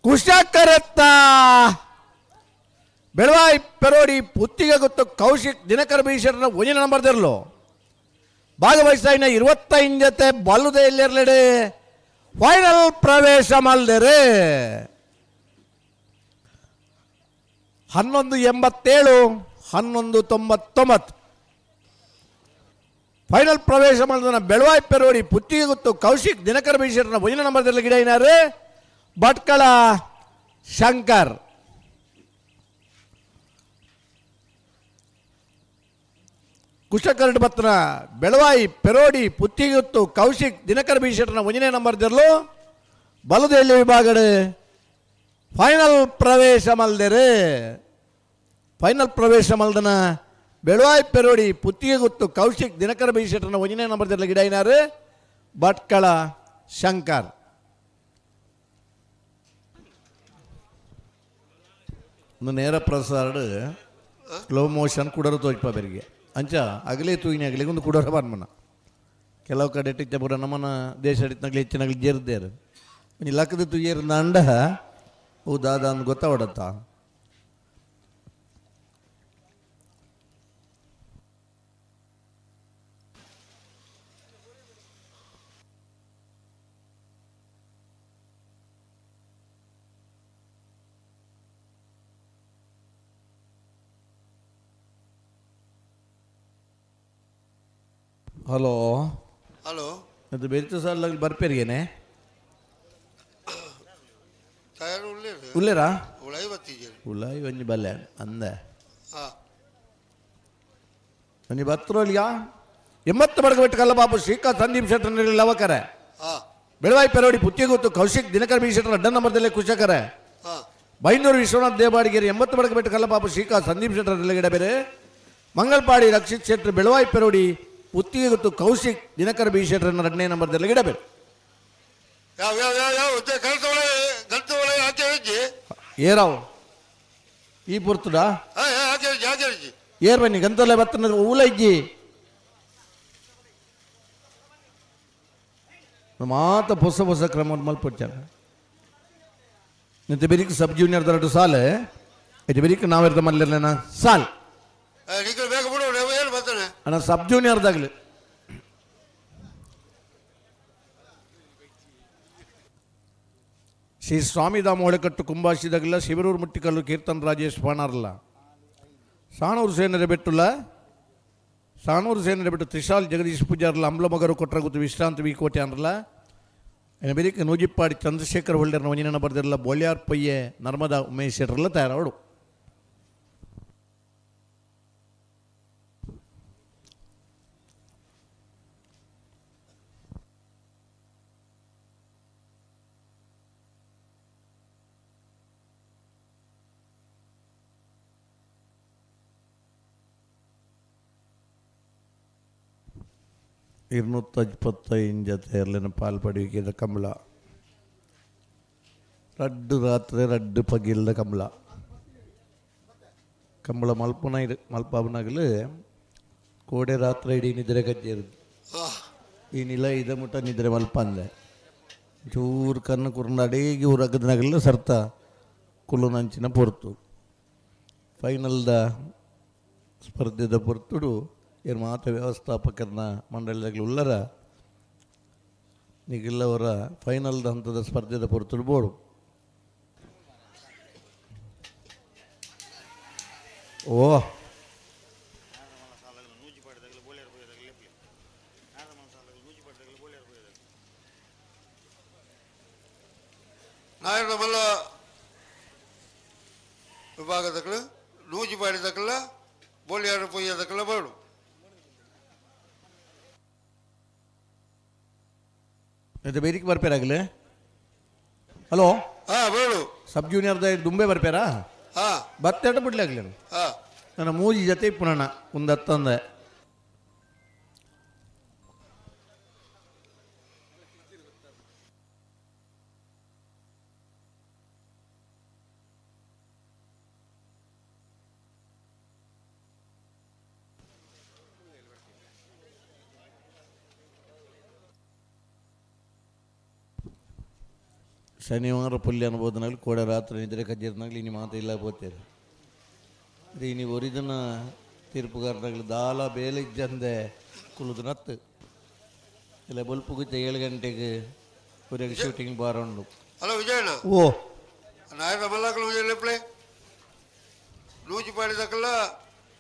ಕುಶಕರತ್ತ ಬೆಳವಾಯಿ ಪೆರೋಡಿ ಪುತ್ತಿಗೆ ಗೊತ್ತು ಕೌಶಿಕ್ ದಿನಕರ ಬೀಶೆಟ್ಟನ ಒಂಜಿನ ನಂಬರ್ ದರ್ಲು ಭಾಗವಹಿಸ್ತಾ ಇನ್ನ 25 ಜೊತೆ ಬಲ್ಲುದೇ ಇಲ್ಲಿರಲೆಡೆ ಫೈನಲ್ ಪ್ರವೇಶ ಮಲ್ದರೆ 11.87 11.99 ಫೈನಲ್ ಪ್ರವೇಶ ಮಾಡಿದ ಬೆಳವಾಯಿ ಪೆರೋಡಿ ಪುತ್ತಿಗೆ ಗೊತ್ತು ಕೌಶಿಕ್ ದಿನಕರ ಬೀಶೆಟ್ಟನ ಒಂದಿನ ನಂಬರ್ದಲ್ಲಿ ಗಿಡ ಏನಾರು ಭಟ್ಕಳ ಶಂಕರ್ ಕುಶಕರಡ್ ಬತ್ನ ಬೆಳವಾಯಿ ಪೆರೋಡಿ ಪುತ್ತಿಗುತ್ತು ಕೌಶಿಕ್ ದಿನಕರ ಬೀಶೆಟ್ಟನ ಒಂದನೇ ನಂಬರ್ ದಿರ್ಲು ಬಲದೆಲ್ಲಿ ವಿಭಾಗಡೆ ಫೈನಲ್ ಪ್ರವೇಶ ಮಲ್ದೆರೆ ಫೈನಲ್ ಪ್ರವೇಶ ಮಲ್ದನ ಬೆಳವಾಯಿ ಪೆರೋಡಿ ಪುತ್ತಿಗೆಗುತ್ತು ಕೌಶಿಕ್ ದಿನಕರ ಬೀಶೆಟ್ಟನ ಒಂದನೇ ನಂಬರ್ ದಿರ್ಲು ಗಿಡ ಏನಾರು ಭಟ್ಕಳ ಶಂಕರ್. ಒಂದು ನೇರ ಪ್ರಸಾರ ಸ್ಲೋ ಮೋಷನ್ ಕುಡರು ತೋಜ್ಪ ಬೆರಿಗೆ ಅಂಚ ಅಗಲೇ ತೂಯಿನ ಅಗಲಿಗೆ ಒಂದು ಕುಡರ ಬಾರ್ಮನ ಕೆಲವು ಕಡೆ ಟಿಚ್ಚ ಪೂರ ನಮ್ಮನ ದೇಶ ನಗಲಿ ಹೆಚ್ಚಿನಗಲಿ ಜೇರ್ದೇರು ಒಂಜಿ ಲಕ್ಕದ ತುಯ್ಯರ್ ಅಂಡ ಓ ದಾದ ಅಂದ್ ಗೊತ್ತಾವಡತ್ತ. ಹಲೋ. ಹಲೋ. ಅದು ಬೆರಿತ ಸಾಲ ಬರ್ಪೇರಿಗೇನೆ? ತಯಾರು ಉಳ್ಳೇರು. ಉಳ್ಳೇರಾ? ಉಳಾಯಿ ಬತ್ತಿದ್ದೇನೆ. ಉಲಾಯಿ ಒಂಜಿ ಬಲ್ಲೆ ಅಂದೆ. ಹಾ. ಒಂಜಿ ಬತ್ರೋಲಿಯಾ 80 ಬಡಗ ಬಿಟ್ಟು ಕಲ್ಲಬಾಬು ಶ್ರೀಕಾಂತ್ ಸಂದೀಪ್ ಶೆಟ್ಟರ್ ಲವಕರೆ. ಹಾ. ಬೆಳವಾಯಿ ಪೆರೋಡಿ ಪುತ್ತಿಗೊತ್ತು ಕೌಶಿಕ್ ದಿನಕರ್ ಬಿ ಶೆಟ್ಟರ್ ಅಡ್ಡ ನಂಬರ್ದಲ್ಲೇ ಕುಶಕರೆ. ಹಾ. ಬೈಂದೂರು ವಿಶ್ವನಾಥ್ ದೇವಾಡಿಗೆರೆ 80 ಬಡಗ ಬಿಟ್ಟು ಕಲ್ಲಬಾಬು ಶ್ರೀಕಾಂತ್ ಸಂದೀಪ್ ಶೆಟ್ಟರ್ ಗಿಡ ಬೇರೆ. ಮಂಗಲ್ಪಾಡಿ ರಕ್ಷಿತ್ ಶೆಟ್ಟರ್ ಬೆಳವಾಯಿ ಪೆರೋಡಿ ಪುತ್ತಿಗೆಗುತ್ತು ಕೌಶಿಕ್ ದಿನಕರ್ ಬಿ ಶೆಟ್ಟರ್ ಎರಡನೇ ನಂಬರ್ದಲ್ಲಿ ಗಿಡ ಬೇರೆ. ಯಾವ ಯಾವ ಯಾವ ಯಾವ ಗಂಟೆ ಗಂಟೆ ಒಳಗೆ ಆಚರಿಸಿ. ಏರಾವ್ ಈ ಪುರ್ತುಡಾ? ಆಚರಿಸಿ ಆಚರಿಸಿ. ಏರ್ ಬನ್ನಿ ಗಂತಲೆ ಬತ್ತನ ಊಲ ಇಜ್ಜಿ ಮಾತ ಹೊಸ ಹೊಸ ಕ್ರಮ ಮಲ್ಪೊಚ್ಚಾರ. ನಿಂತ ಬೆರಿಕ್ ಸಬ್ ಜೂನಿಯರ್ ದರಡು ಸಾಲೆ ಇದು ಬೆರಿಕ್ ನಾವಿರ್ದ ಮಲ್ಲಿರ್ಲೇನ ಸಾಲ್. ನಿಖಿಲ್ ಬೇಗ ಬಿಡು, ಏನು ಬರ್ತಾನೆ. ಅಣ್ಣ ಸಬ್ ಜೂನಿಯರ್ದಾಗ್ಲಿ ಶ್ರೀ ಸ್ವಾಮಿಧಾಮ ಹೊಳೆಕಟ್ಟು ಕುಂಬಾಶಿದಾಗಲ್ಲ ಶಿವರೂರು ಮುಟ್ಟಿಕಲ್ಲು ಕೀರ್ತನ್ ರಾಜೇಶ್ ಪಾಣಾರಲ್ಲ ಸಾಣೂರು ಸೇನರೆ ಬೆಟ್ಟುಲ್ಲ ಸಾಣೂರು ಸೇನರೆ ಬೆಟ್ಟು ತ್ರಿಶಾಲ್ ಜಗದೀಶ್ ಪೂಜಾರ್ಲ ಅಂಬ್ಲಮಗರು ಕೊಟ್ರಗುತ್ತು ವಿಶ್ರಾಂತಿ ವಿ ಕೋಟೆ ಅಂದ್ರಲ್ಲ ಬೆರಿಕ್ ನೂಜಿಪ್ಪಾಡಿ ಚಂದ್ರಶೇಖರ್ ಹೊಳ್ಳೆರ್ನ ಒಂಜಿನ ಬರ್ದಿರಲ್ಲ ಬೋಳ್ಯಾರ್ ಪೊಯ್ಯೆ ನರ್ಮದಾ ಉಮೇಶ್ ಶೆಟ್ಟರ್ಲ ತಯಾರಾವಡು. 225 ಜೊತೆ ಇರಲಿನ ಪಾಲ್ಪಡುವಿಕೆದ ಕಂಬಳ ರಡ್ಡು ರಾತ್ರಿ ರಡ್ಡು ಪಗಿಲ್ದ ಕಂಬಳ ಕಂಬಳ ಮಲ್ಪುನ ಇರು ಮಲ್ಪಾಬನಾಗಲು ಕೋಡೆ ರಾತ್ರಿ ಇಡೀ ನಿದ್ರೆ ಕಜ್ಜೇರುದು. ಈ ನಿಲ ಇದ ಮುಟ್ಟ ನಿದ್ರೆ ಮಲ್ಪ ಅಂದೆ ಚೂರು ಕಣ್ಣು ಕುರ್ನ ಅಡಿಗೆ ಊರಗದನಾಗಲ್ಲ ಸರ್ತ ಕುಲ್ಲುನಂಚಿನ ಪೊರ್ತು ಫೈನಲ್ದ ಸ್ಪರ್ಧೆದ ಪೊರ್ತುಡು ಏರ್ ಮಾತ ವ್ಯವಸ್ಥಾಪಕರನ್ನ ಮಂಡಳಿದಾಗಲಿ ಉಲ್ಲರ ನಿಗಿಲ್ಲವರ ಫೈನಲ್ದ ಹಂತದ ಸ್ಪರ್ಧೆದ ಪೊರ್ತುಡು ಬೋಡು. ಓ ನಾಯಕ ಮಲ್ಲ ವಿಭಾಗದಕ್ಕಲು ನೂಜಿಪಾಡಿದಕ್ಕಲ್ಲ ಬೋಳಿಯಾರು ಪೊಯ್ಯದಕ್ಕಲ್ಲ ಬೋಡು. ಇದು ಬೇದಿಗೆ ಬರ್ಪೇರಾಗಲೇ? ಹಲೋ. ಹಾ ಬೋಡು. ಸಬ್ ಜೂನಿಯರ್ದ ದುಂಬೆ ಬರ್ಪೇರಾ? ಹಾ. ಬತ್ತೆಟ ಬಿಡ್ಲಿ ಆಗಲಿ. ಹಾ. ನನ್ನ ಮೂಜಿ ಜೊತೆ ಪುನಣ ಒಂದು ಹತ್ತೊಂದೆ. ಶನಿವಾರ ಪುಲ್ಯ ಅನ್ಬೋದನಾಗಲಿ ಕೋಡೆ ರಾತ್ರಿ ನಿದ್ರೆ ಕಜ್ಜಿರ್ನಾಗಲಿ ಇನಿ ಮಾತು ಇಲ್ಲ ಪೋತೇವೆ. ಇನಿ ಒರಿದನ ತೀರ್ಪುಗಾರನಾಗಲಿ ದಾಲ ಬೇಲೆ ಇಜ್ಜಂದೆ ಕುಲುದು ನತ್ತು ಇಲ್ಲ ಬೊಲ್ಪು ಗುತ್ತ 7 ಗಂಟೆಗೆ ಒರೆಗೆ ಶೂಟಿಂಗ್ ಬಾರ್ ಉಂಡು. ಹಲೋ ವಿಜಯಣ್ಣ. ಓ ನಾಯಕ ಮಲ್ಲಾಕಲು ವಿಜಯ್ ನೂಜಿಪಾಡಿದಕ್ಕಲ್ಲ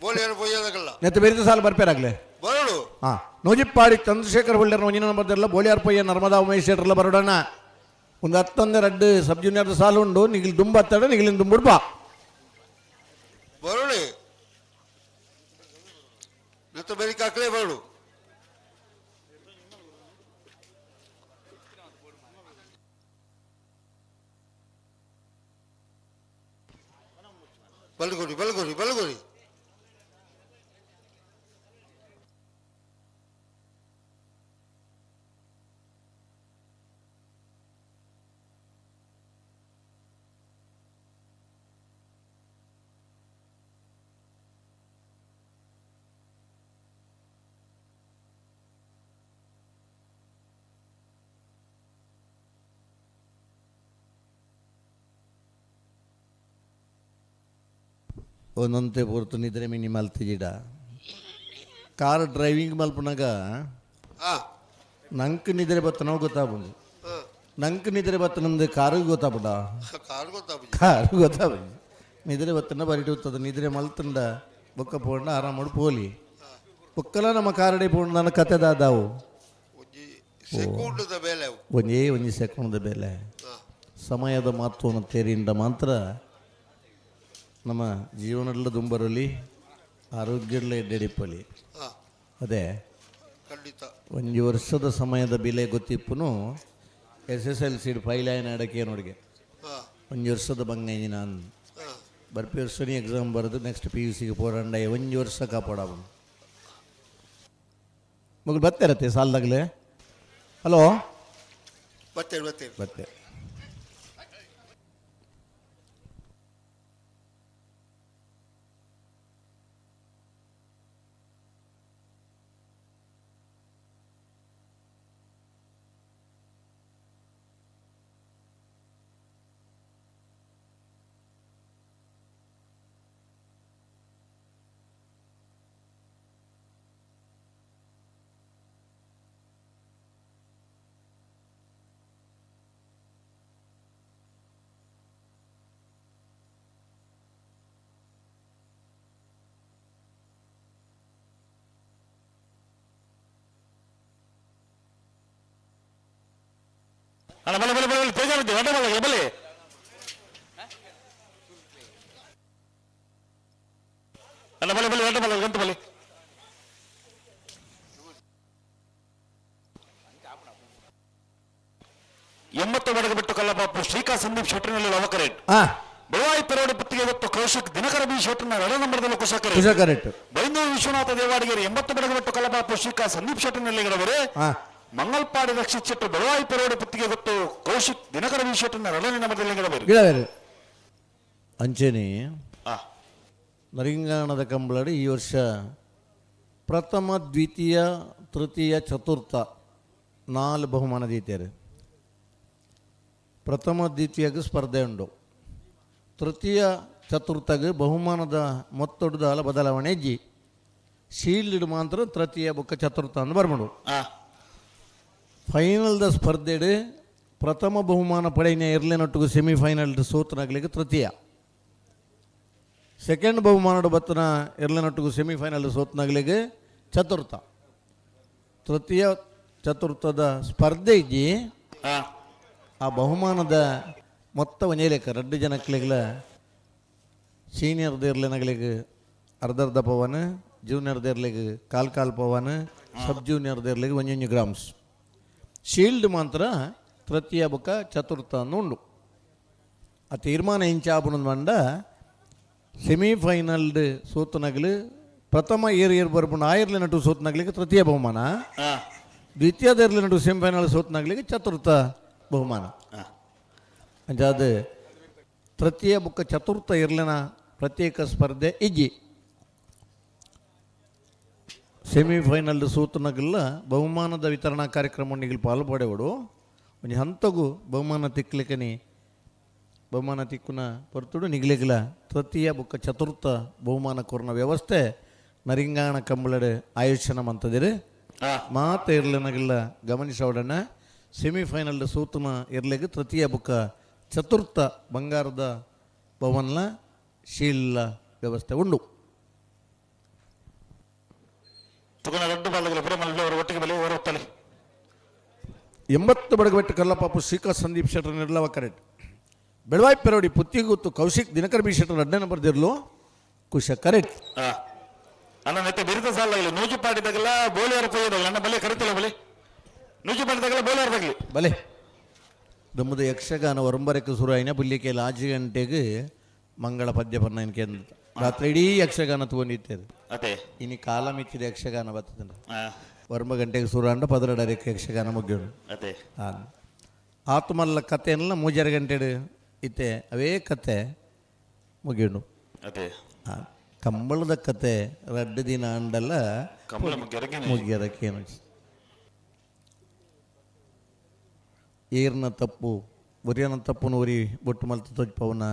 ಬೋಳಿಯಾರು ಪೊಯ್ಯದಕ್ಕಲ್ಲ. ನೆತ್ತ ಬೇರೆ ಸಾಲ ಬರ್ಪೇರಾಗ್ಲೆ? ಬರೋಡು. ಹಾಂ ನೂಜಿಪ್ಪಾಡಿ ಚಂದ್ರಶೇಖರ್ ಹೊಳ್ಳೆರ್ನ ಒಂಜಿನ ನಂಬರ್ದಲ್ಲ ಬೋಳಿಯಾರ್ ಪೊಯ್ಯ ನರ್ಮದಾ ಉಮೇಶ್ ಶೆಟ್ಟರ್ಲ ಬರೋಡಣ್ಣ. ಒಂದು ಹತ್ತೊಂದು ರಡ್ಡು ಸಬ್ ಜೂನಿಯರ್ ಸಾಲು ಉಂಡು ನಿಗಿಲ್ ದುಂಬ ಹತ್ತಡ ನಿಗಿಲಿನ ದುಂಬುಡು ಬಾ. ಬರೋಳಿ ನೆತ್ತ ಬೆರಿಕೆ ಹಾಕ್ಲೇ ಬರೋಡು. ಬಲ್ಗುರಿ ಬಲ್ಗುರಿ ಬಲ್ಗುರಿ. ಒಂದೊಂತೆ ಪೊರ್ತು ನಿದ್ರೆ ಮಿನಿ ಮಲ್ತಿಜಿಡ ಕಾರ್ ಡ್ರೈವಿಂಗ್ ಮಲ್ಪುನಾಗ ನಂಕ್ ನಿದ್ರೆ ಬತ್ತನೋ ಗೊತ್ತಾಪುಂಡು. ನಂಕ್ ನಿದ್ರೆ ಬತ್ತನಂದು ಕಾರಿಗೆ ಗೊತ್ತಾಪುಂಡ? ಕಾರು ಗೊತ್ತಾಪುಂಡು. ನಿದ್ರೆ ಬತ್ತನ ಬರಿಟು ಉತ್ತದ ನಿದ್ರೆ ಮಲ್ತಂಡ ಬೊಕ್ಕ ಪೋಂಡ ಆರಾಮಡು ಪೋಲಿ. ಬೊಕ್ಕಲ ನಮ್ಮ ಕಾರಡಿ ಪೂರ್ಣ ನನ್ನ ಕತೆ ದಾದಾವು. ಸೆಕೆಂಡ್ದ ಬೇಲೆ ಅವು. ಒಂಜೇ ಒಂಜಿ ಸೆಕೆಂಡ್ದ ಬೇಲೆ. ಸಮಯದ ಮಹತ್ವವನ್ನು ತೇರಿಂದ ಮಾತ್ರ ನಮ್ಮ ಜೀವನದಲ್ಲ ದುಂಬರಲಿ ಆರೋಗ್ಯದಲ್ಲ ಎಡ್ಡೆಡಿಪ್ಪಲಿ. ಅದೇ ಖಂಡಿತ. ಒಂಜಿ ವರ್ಷದ ಸಮಯದ ಬೆಲೆ ಗೊತ್ತಿಪ್ಪುನು S S L C file ಆಯ್ನ ಅಡಕೆ ನೋಡಿಗೆ. ಒಂಜಿ ವರ್ಷದ ಬಂಗೈನಿ ನಾನು ಬರ್ಪಿ ವರ್ಷನೇ ಎಕ್ಸಾಮ್ ಬರೆದು ನೆಕ್ಸ್ಟ್ ಪಿ ಯು ಸಿಗೆ ಪೋರಂಡ ಒಂಜಿ ವರ್ಷ ಕಾಪಾಡವನು. ಮಗಳು ಬರ್ತಾರತ್ತೆ ಸಾಲದಾಗಲೇ? ಹಲೋ, ಬರ್ತೇನೆ ಬರ್ತೇನೆ ಬರ್ತೆ. ಅಣ್ಣ ಬಲೆ ಬಲೆ ಬಲೆ ತೇಜಾವತಿ ಅಡ್ಡ ಬಲೆ ಬಲೆ ಅಣ್ಣ ಬಲೆ ಬಲೆ ಅಡ್ಡ ಬಲೆ ಗಂಟು ಬಲೆ. 80 ಬಡಗ ಬಿಟ್ಟು ಕಲ್ಲಪಾಪು ಶ್ರೀಕಾ ಸಂದೀಪ್ ಶೆಟ್ಟರ್ನಲ್ಲಿ ಲವಕರೇಟ್. ಬೆಳವಾಯಿ ಪೆರೋಡಿ ಪುತ್ತಿಗೆ ಗೊತ್ತು ಕೌಶಿಕ್ ದಿನಕರ ಬಿ ಶೆಟ್ಟರ್ನ 2 ನಂಬರ್ದಲ್ಲಿ ಕುಶಕರೇಟ್. ಕುಶಕರೇಟ್. ಬೈಂದೂರು ವಿಶ್ವನಾಥ ದೇವಾಡಿಗರು 80 ಬಡಗ ಬಿಟ್ಟು ಕಲ್ಲಪಾಪು ಶ್ರೀಕಾ ಸಂದೀಪ್ ಶೆಟ್ಟರ್ನಲ್ಲಿ ಗಿಡವರು. ಮಂಗಲ್ಪಾಡಿ ರಕ್ಷಿತ್ ಶೆಟ್ಟರ್ ಬೆಳವಾಯಿ ಪೆರೋಡಿ ಪುತ್ತಿಗೆ ಗೊತ್ತು ಕೌಶಿಕ್ ದಿನಕರ ಬಿ ಶೆಟ್ಟರ್ನ 2 ನಂಬರ್ದಲ್ಲಿ ಗಿಡವರು. ಗಿಡವರು. ಅಂಚೆನೆ ನರಿಂಗಾಣದ ಕಂಬಳಡಿ ಈ ವರ್ಷ ಪ್ರಥಮ, ದ್ವಿತೀಯ, ತೃತೀಯ, ಚತುರ್ಥ 4 ಬಹುಮಾನ ದೀತಾರೆ. ಪ್ರಥಮ ದ್ವಿತೀಯಕ್ಕೆ ಸ್ಪರ್ಧೆ ಉಂಟು, ತೃತೀಯ ಚತುರ್ಥಗೆ ಬಹುಮಾನದ ಮೊತ್ತೊಡ್ದು ಅಲ ಬದಲಾವಣೆ ಜಿ ಶೀಲ್ಡ್ ಮಾತ್ರ ತೃತೀಯ ಬೊಕ್ಕ ಚತುರ್ಥ ಅಂದು ಬರ್ಮಡು. ಫೈನಲ್ದ ಸ್ಪರ್ಧೆಡು ಪ್ರಥಮ ಬಹುಮಾನ ಪಡೆಯ ಇರ್ಲೇನೊಟ್ಟಿಗೆ ಸೆಮಿಫೈನಲ್ ಸೋತನಾಗ್ಲಿಕ್ಕೆ ತೃತೀಯ, ಸೆಕೆಂಡ್ ಬಹುಮಾನಡು ಬತ್ತನ ಇರ್ಲೇನೊಟ್ಟಿಗೆ ಸೆಮಿಫೈನಲ್ ಸೋತನಾಗ್ಲಿಕ್ಕೆ ಚತುರ್ಥ. ತೃತೀಯ ಚತುರ್ಥದ ಸ್ಪರ್ಧೆ ಇಜ್ಜಿ ಆ ಬಹುಮಾನದ ಮೊತ್ತ ಒಂಜೇಲೆಕ್ಕ ರಡ್ಡು ಜನಕ್ಲೆಗ್ಲ ಸೀನಿಯರ್ ದೇರ್ಲೆನಗ್ಲಿಗೆ ಅರ್ಧ ಅರ್ಧ ಪವನ್, ಜೂನಿಯರ್ ದೇರ್ಲೆಗ್ ಕಾಲ್ ಕಾಲ್ ಪವನ್, ಸಬ್ ಜೂನಿಯರ್ ದೇರ್ಲೆಗ್ ಒಂಜೊಂಜಿ ಗ್ರಾಮ್ಸ್. ಶೀಲ್ಡ್ ಮಾತ್ರ ತೃತೀಯ ಬೊಕ್ಕ ಚತುರ್ಥ ಉಂಡು. ಆ ತೀರ್ಮಾನ ಇಂಚಾಪುನ ಬಂಡ ಸೆಮಿಫೈನಲ್ಡ್ ಸೋತನಗ್ಲು ಪ್ರಥಮ ಏರ್ ಏರ್ ಬರ್ಪುಂಡು ಆಯಿರ್ಲೆ ನಟು ಸೋತನಗ್ಲಿಗೆ ತೃತೀಯ ಬಹುಮಾನ, ದ್ವಿತೀಯದೇರ್ಲೆ ನಟು ಸೆಮಿಫೈನಲ್ ಸೋತನಗ್ಲಿಗೆ ಚತುರ್ಥ ಬಹುಮಾನ. ಅಂಚಾದ ತೃತೀಯ ಬೊಕ್ಕ ಚತುರ್ಥ ಇರ್ಲಿನ ಪ್ರತ್ಯೇಕ ಸ್ಪರ್ಧೆ ಇಜ್ಜಿ. ಸೆಮಿಫೈನಲ್ ಸೂತನಗಲ್ಲ ಬಹುಮಾನದ ವಿತರಣಾ ಕಾರ್ಯಕ್ರಮ ನಿಗಲ್ ಪಾಲು ಪಡೆವಡು ಒಂಜಿ ಹಂತಗು ಬಹುಮಾನ ತಿಕ್ಲಿಕನಿ ಬಹುಮಾನ ತಿಕ್ಕುನ ಪೊರ್ತುಡು ನಿಗ್ಲಿಗ್ಲ ತೃತೀಯ ಬೊಕ್ಕ ಚತುರ್ಥ ಬಹುಮಾನ ಕೊರ್ನ ವ್ಯವಸ್ಥೆ ನರಿಂಗಾಣ ಕಂಬಳಡು ಆಯೋಜನ ಮಂತದಿರು. ಮಾತ ಇರ್ಲಿನಗಲ್ಲ ಗಮನಿಸೋಡಣ ಸೆಮಿಫೈನಲ್ ಸೂತನ ಇರ್ಲಿಗೆ ತೃತೀಯ ಬೊಕ್ಕ ಚತುರ್ಥ ಬಂಗಾರದ ಭವನ್ಲ ಶೀಲ್ನ ವ್ಯವಸ್ಥೆ ಉಂಡು. 80 ಬಡಗಬೆಟ್ಟು ಕಲ್ಲಪಾಪು ಶ್ರೀಕಾ ಸಂದೀಪ್ ಶೆಟ್ಟರ್ ನಿರ್ಲವ ಕರೆಕ್ಟ್. ಬೆಳವಾಯಿ ಪೆರೋಡಿ ಪುತ್ತಿಗುತ್ತು ಕೌಶಿಕ್ ದಿನಕರ್ ಬಿ ಶೆಟ್ಟರ್ 2 ನಂಬರ್ ದಿರ್ಲು ಕುಶ ಕರೆಕ್ಟ್. ಅಣ್ಣ ನೆತ್ತೆ ಬಿರುದ ಸಾಲ ಇಲ್ಲ ನೂಜು ಪಾಡಿದಾಗಲ್ಲ ಬೋಲಿಯಾರ ಪೊಯ್ಯದಾಗ ಅಣ್ಣ ಬಲೆ ಕರಿತಲ್ಲ ಬಲೆ ನೂಜು ಪಾಡಿದಾಗಲ್ಲ ಬೋಲಿಯಾರ ಬಗ್ಲಿ ಬಲೆ. ದಮ್ಮದ ಯಕ್ಷಗಾನ ಒರಂಬರಕ್ಕೆ ಸುರಾಯಿನ ಪುಲ್ಲಿಕೆಲ್ಲ 5 ಗಂಟೆಗೆ ಮಂಗಳ ಪದ್ಯ ಪನ್ನ ಕೇಂದ್ರ ರಾತ್ರಿ ಇಡೀ ಯಕ್ಷಗಾನ ತಗೊಂಡಿತ್ತೇವೆ. ಅದೇ ಇನ್ನು ಕಾಲ ಮಿಕ್ಕಿದ ಯಕ್ಷಗಾನ ಬರ್ತದೆ. 9 ಗಂಟೆಗೆ ಸುರಾಂಡ 12:30ಕ್ಕೆ ಯಕ್ಷಗಾನ ಮುಗಿಯೋಣ. ಅದೇ ಆತ್ಮಲ್ಲ ಕಥೆಯನ್ನೆಲ್ಲ 3 ಗಂಟೆ ಇತ್ತೆ ಅವೇ ಕತೆ ಮುಗಿಯೋಣ. ಅದೇ ಕಂಬಳದ ಕತೆ 2 ದಿನ ಅಂಡಲ್ಲ ಮುಗಿಯರಕ್ಕೇನು ಏರ್ನ ತಪ್ಪು ಒರಿಯನ ತಪ್ಪುನ ಒರಿ ಬೊಟ್ಟು ಮಲ್ತು ತೊಜ್ಪವನ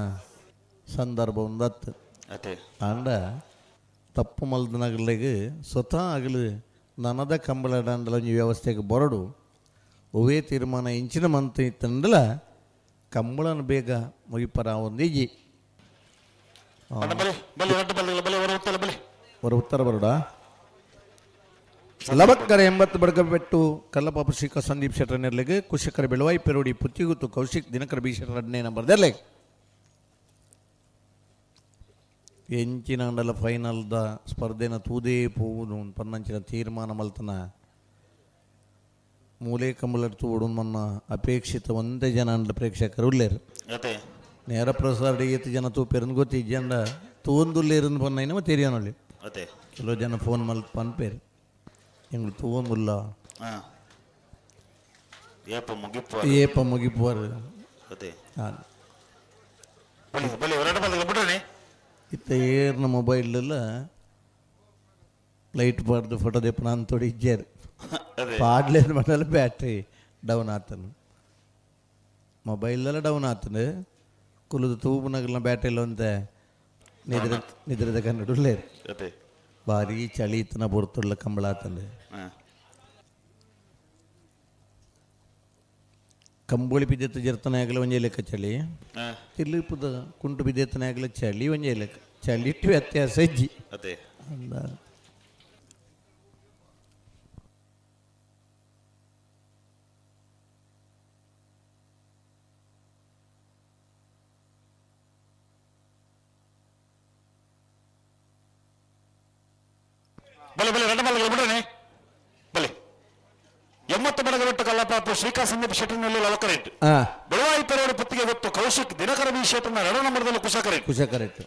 ಸಂದರ್ಭ ಒಂದತ್ತು. ಆಂಡ ತಪ್ಪು ಮಲ್ದನಗಲಿಗೆ ಸ್ವತಃ ಆಗಲು ನನದ ಕಂಬಳ ದಂಡಲ ಒಂಜಿ ವ್ಯವಸ್ಥೆಗೆ ಬರಡು ಒವೇ ತೀರ್ಮಾನ ಇಂಚಿನ ಮಂತ್ ಇತ್ತಂಡಲ ಕಂಬಳನ ಬೇಗ ಮುಗಿಪರ ಒಂದಿಜಿ. ಹೊರ ಉತ್ತರ ಬರೋಡ. ಲಬಕ್ಕರೆ 80 ಬಡಗಬೆಟ್ಟು ಕಲ್ಲಪಾಪು ಶ್ರೀಕ ಸಂದೀಪ್ ಶೆಟ್ಟರ್ ನೆರ್ಲೆಗ್ ಕುಶಕರ ಬೆಳವಾಯಿ ಪೆರೋಡಿ ಪುತ್ತಿಗುತ್ತು ಕೌಶಿಕ್ ದಿನಕರ ಬಿ ಶೆಟ್ಟರ್ 2ನೇ ನಂಬರ್ ದೆರ್ಲೆಗ್. ಎಂಚಿನ ಅಂಡಲ ಫೈನಲ್ದ ಸ್ಪರ್ಧೆನ ತೂದೇ ಪೋವುದು ಪನ್ನಂಚಿನ ತೀರ್ಮಾನ ಮಲ್ತನ ಮೂಲೆ ಕಂಬಳಡ್ ತೂಡು ಮನ್ನ ಅಪೇಕ್ಷಿತ ಒಂದೇ ಜನ ಅಂಡಲ ಪ್ರೇಕ್ಷಕರು ಉಲ್ಲೇರು. ನೇರ ಪ್ರಸಾರ ಏತ್ ಜನ ತೂಪೇರಂದು ಗೊತ್ತಿ ಜನ ತೂಂದುಲ್ಲೇರಂದು ಪನ್ನ ತೆರಿಯೋನಲ್ಲಿ. ಕೆಲವು ಜನ ಫೋನ್ ಮಲ್ತ್ ಪನ್ಪೇರು ಎಂಗ್ಳು ತೂವೊಂದುಲ್ಲ ಏಪ ಮುಗಿಪು ಏಪ ಮುಗಿಪುವರು. ಇತ್ತ ಏರ್ನ ಮೊಬೈಲ್ ಲೈಟ್ ಪಾಡ್ದು ಫೋಟೋ ದೆಪ್ಪನ ಅಂತೋಡಿ ಇಜ್ಜಾರು ಪಾಡ್లేదు ಮಟಲ್ಲ ಬ್ಯಾಟ್ರಿ ಡೌನ್ ಆತನು ಮೊಬೈಲೆಲ್ಲ ಡೌನ್ ಆತನು ಕುಲುದು ತೂಬುನಗಲ್ನ ಬ್ಯಾಟ್ರಿಲ್ಲ ಒಂತೆ ನಿದ್ರೆ ನಿದ್ರೆದ ಕನ್ನಡ ಉಲ್ಲೇರು. ಭಾರಿ ಚಳಿ ಇತ್ತನ ಬೊರ್ತುಳ್ಳ ಕಂಬಳ ಆತಂದು ಕಂಬಳಿ ಬಿದ್ದೆತ್ತ ಜರ್ತನ ಆಗಲ ಒಂಜೆ ಲೆಕ್ಕ ಚಳಿ ತಿರ್ಲಿಪುದ ಕುಂಟು ಬಿದ್ದೆತ್ತನ ಆಗಲ ಚಳಿ ಒಂಜೆ ಲೆಕ್ಕ ಚಳಿಟ್ಟು ವ್ಯತ್ಯಾಸ ಇಜ್ಜಿ. ಅಂದ ಬಲೆ ಬಲೆ ರಡ್ಡ ಬಲ್ಲೆ ಬಿಡನೆ ಬಲೆ 80 ಬಡಗಬೆಟ್ಟು ಕಲ್ಲಪಾಪು ಶ್ರೀಕಾ ಸಂದೀಪ್ ಶೆಟ್ಟರ್ನಲ್ಲಿ ಲವಕರೆಟ್ ಬೆಳವಾಯಿ ಪೆರೋಡು ಪುತ್ತಿಗೆ ಗೊತ್ತು ಕೌಶಿಕ್ ದಿನಕರ ಬಿ ಶೆಟ್ಟರ್ನ 2 ನಂಬರ್ದಲ್ಲಿ ಕುಶಕರೆಟ್ ಕುಶಕರೆಟ್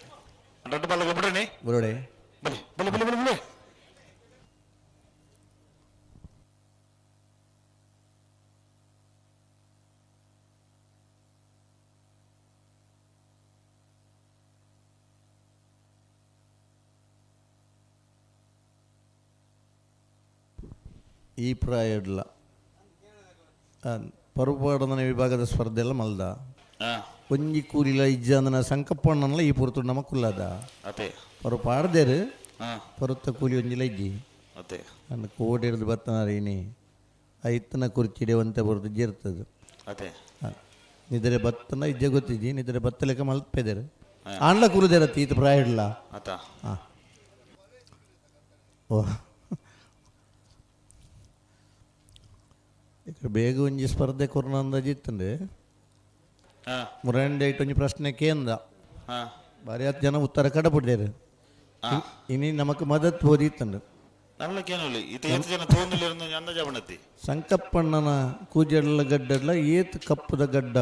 ರಡ್ಡ ಬಲ್ಲೆ ಬಿಡನೆ ಬರೋಡೆ ಬಲೆ ಬಲೆ ಬಲೆ ಬಲೆ ಬಲೆ ಈ ಪ್ರಾಯಡ್ಲ ಪರುಪಾಡನ ವಿಭಾಗದ ಸ್ಪರ್ಧೆ ಎಲ್ಲ ಮಲ್ದ ಒಂಜಿ ಕೂಲಿಲ ಇಜ್ಜಂದನ ಸಂಕಪ್ಪಣ್ಣನಲ್ಲ ಈ ಪೊರ್ತು ನಮ್ಮ ಕುಲ್ಲದ ಪರು ಪಾಡ್ದೇರು ಪರುತ್ತ ಕೂಲಿ ಒಂಜಿಲ ಇಜ್ಜಿ ಅಂದ್ ಕೋಡಿ ಹಿಡ್ದು ಬತ್ತನಾರ ಇನಿ ಐತನ ಕುರ್ಚಿಡೆ ಒಂತೆ ಬರುದು ಇರ್ತದೆ ನಿದ್ರೆ ಬತ್ತನ ಇಜ್ಜೆ ಗೊತ್ತಿಜ್ಜಿ ನಿದ್ರೆ ಬತ್ತಲೆಕ್ಕ ಮಲ್ಪೆದೇರು ಆಂಡ್ಲ ಕೂಲುದೇರ ತೀತ ಪ್ರಾಯ ಇಡ್ಲ. ಹಾಂ ಓ ఇక్కడ ಬೇಗ ಒಂಜಿ ಸ್ಪರ್ಧೆ ಕೊರ್ನ ಅಂದಾಜು ಇತ್ತಂಡೆ ಮುರಂಡೆ ಐಟ್ ಒಂಜಿ ಪ್ರಶ್ನೆ ಕೇಂದ ಬಾರಿ ಹತ್ತು ಜನ ಉತ್ತರ ಕಡಪಡ್ದೇರು ಇನಿ ನಮಕ್ ಮದತ್ ಓದಿತ್ತಂಡು ಸಂಕಪ್ಪಣ್ಣನ ಕೂಜಡ್ಲ ಗಡ್ಡಡ್ಲ ಏತ್ ಕಪ್ಪುದ ಗಡ್ಡ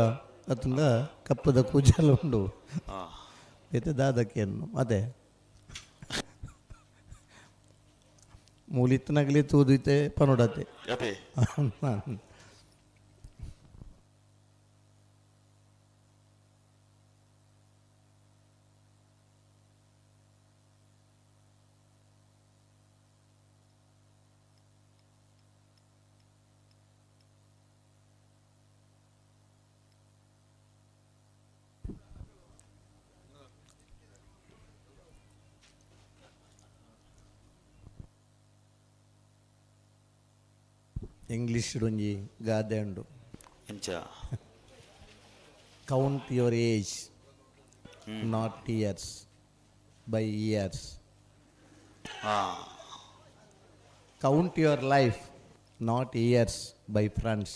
ಅತ್ತಂಡ ಕಪ್ಪುದ ಕೂಜಲ್ ಉಂಡು ಏತೆ ದಾದಕ್ಕೇನು ಅದೇ ಮೂಲಿತ್ತನಾಗಲಿ ತೂದಿತೆ ಪನೋಡತೆ. ಇಂಗ್ಲೀಷ್ ಒಂಜಿ ಗಾದೆ ಉಂಡು ಎಂಚ count your age not years by years. Count your life not years by friends.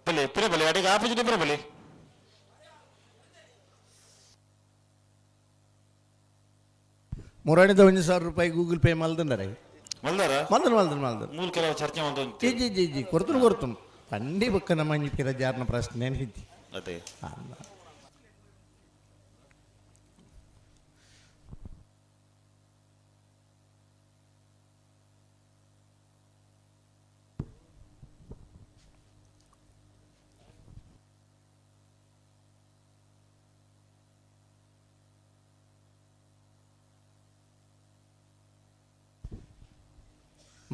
ಬಲೆ ಪಿರ ಬಲೆ ಅಡಿಗೆ ಆಪೋಸಿಟ್ ಪಿರ ಬಲೆ ಮುರಾಣಿದ 1,000 ರೂಪಾಯಿ ಗೂಗಲ್ ಪೇ ಮಲ್ದಂಡರೆ ಮಲ್ದಾರ ಮಲ್ದನ್ ಮಲ್ದನ್ ಮಲ್ದನ್ ಮೂಲ ಕೆಲವು ಚರ್ಚೆ ಮಾಡ್ದು ಜಿ ಜಿ ಜಿ ಜಿ ಕೊಡ್ತನು ಕೊಡ್ತನು ತಂಡಿ ಬಕ್ಕ ನಮ್ಮ ಪಿರ ಜಾರ್ನ ಪ್ರಶ್ನೆ ಐತಿ. ಅದೇ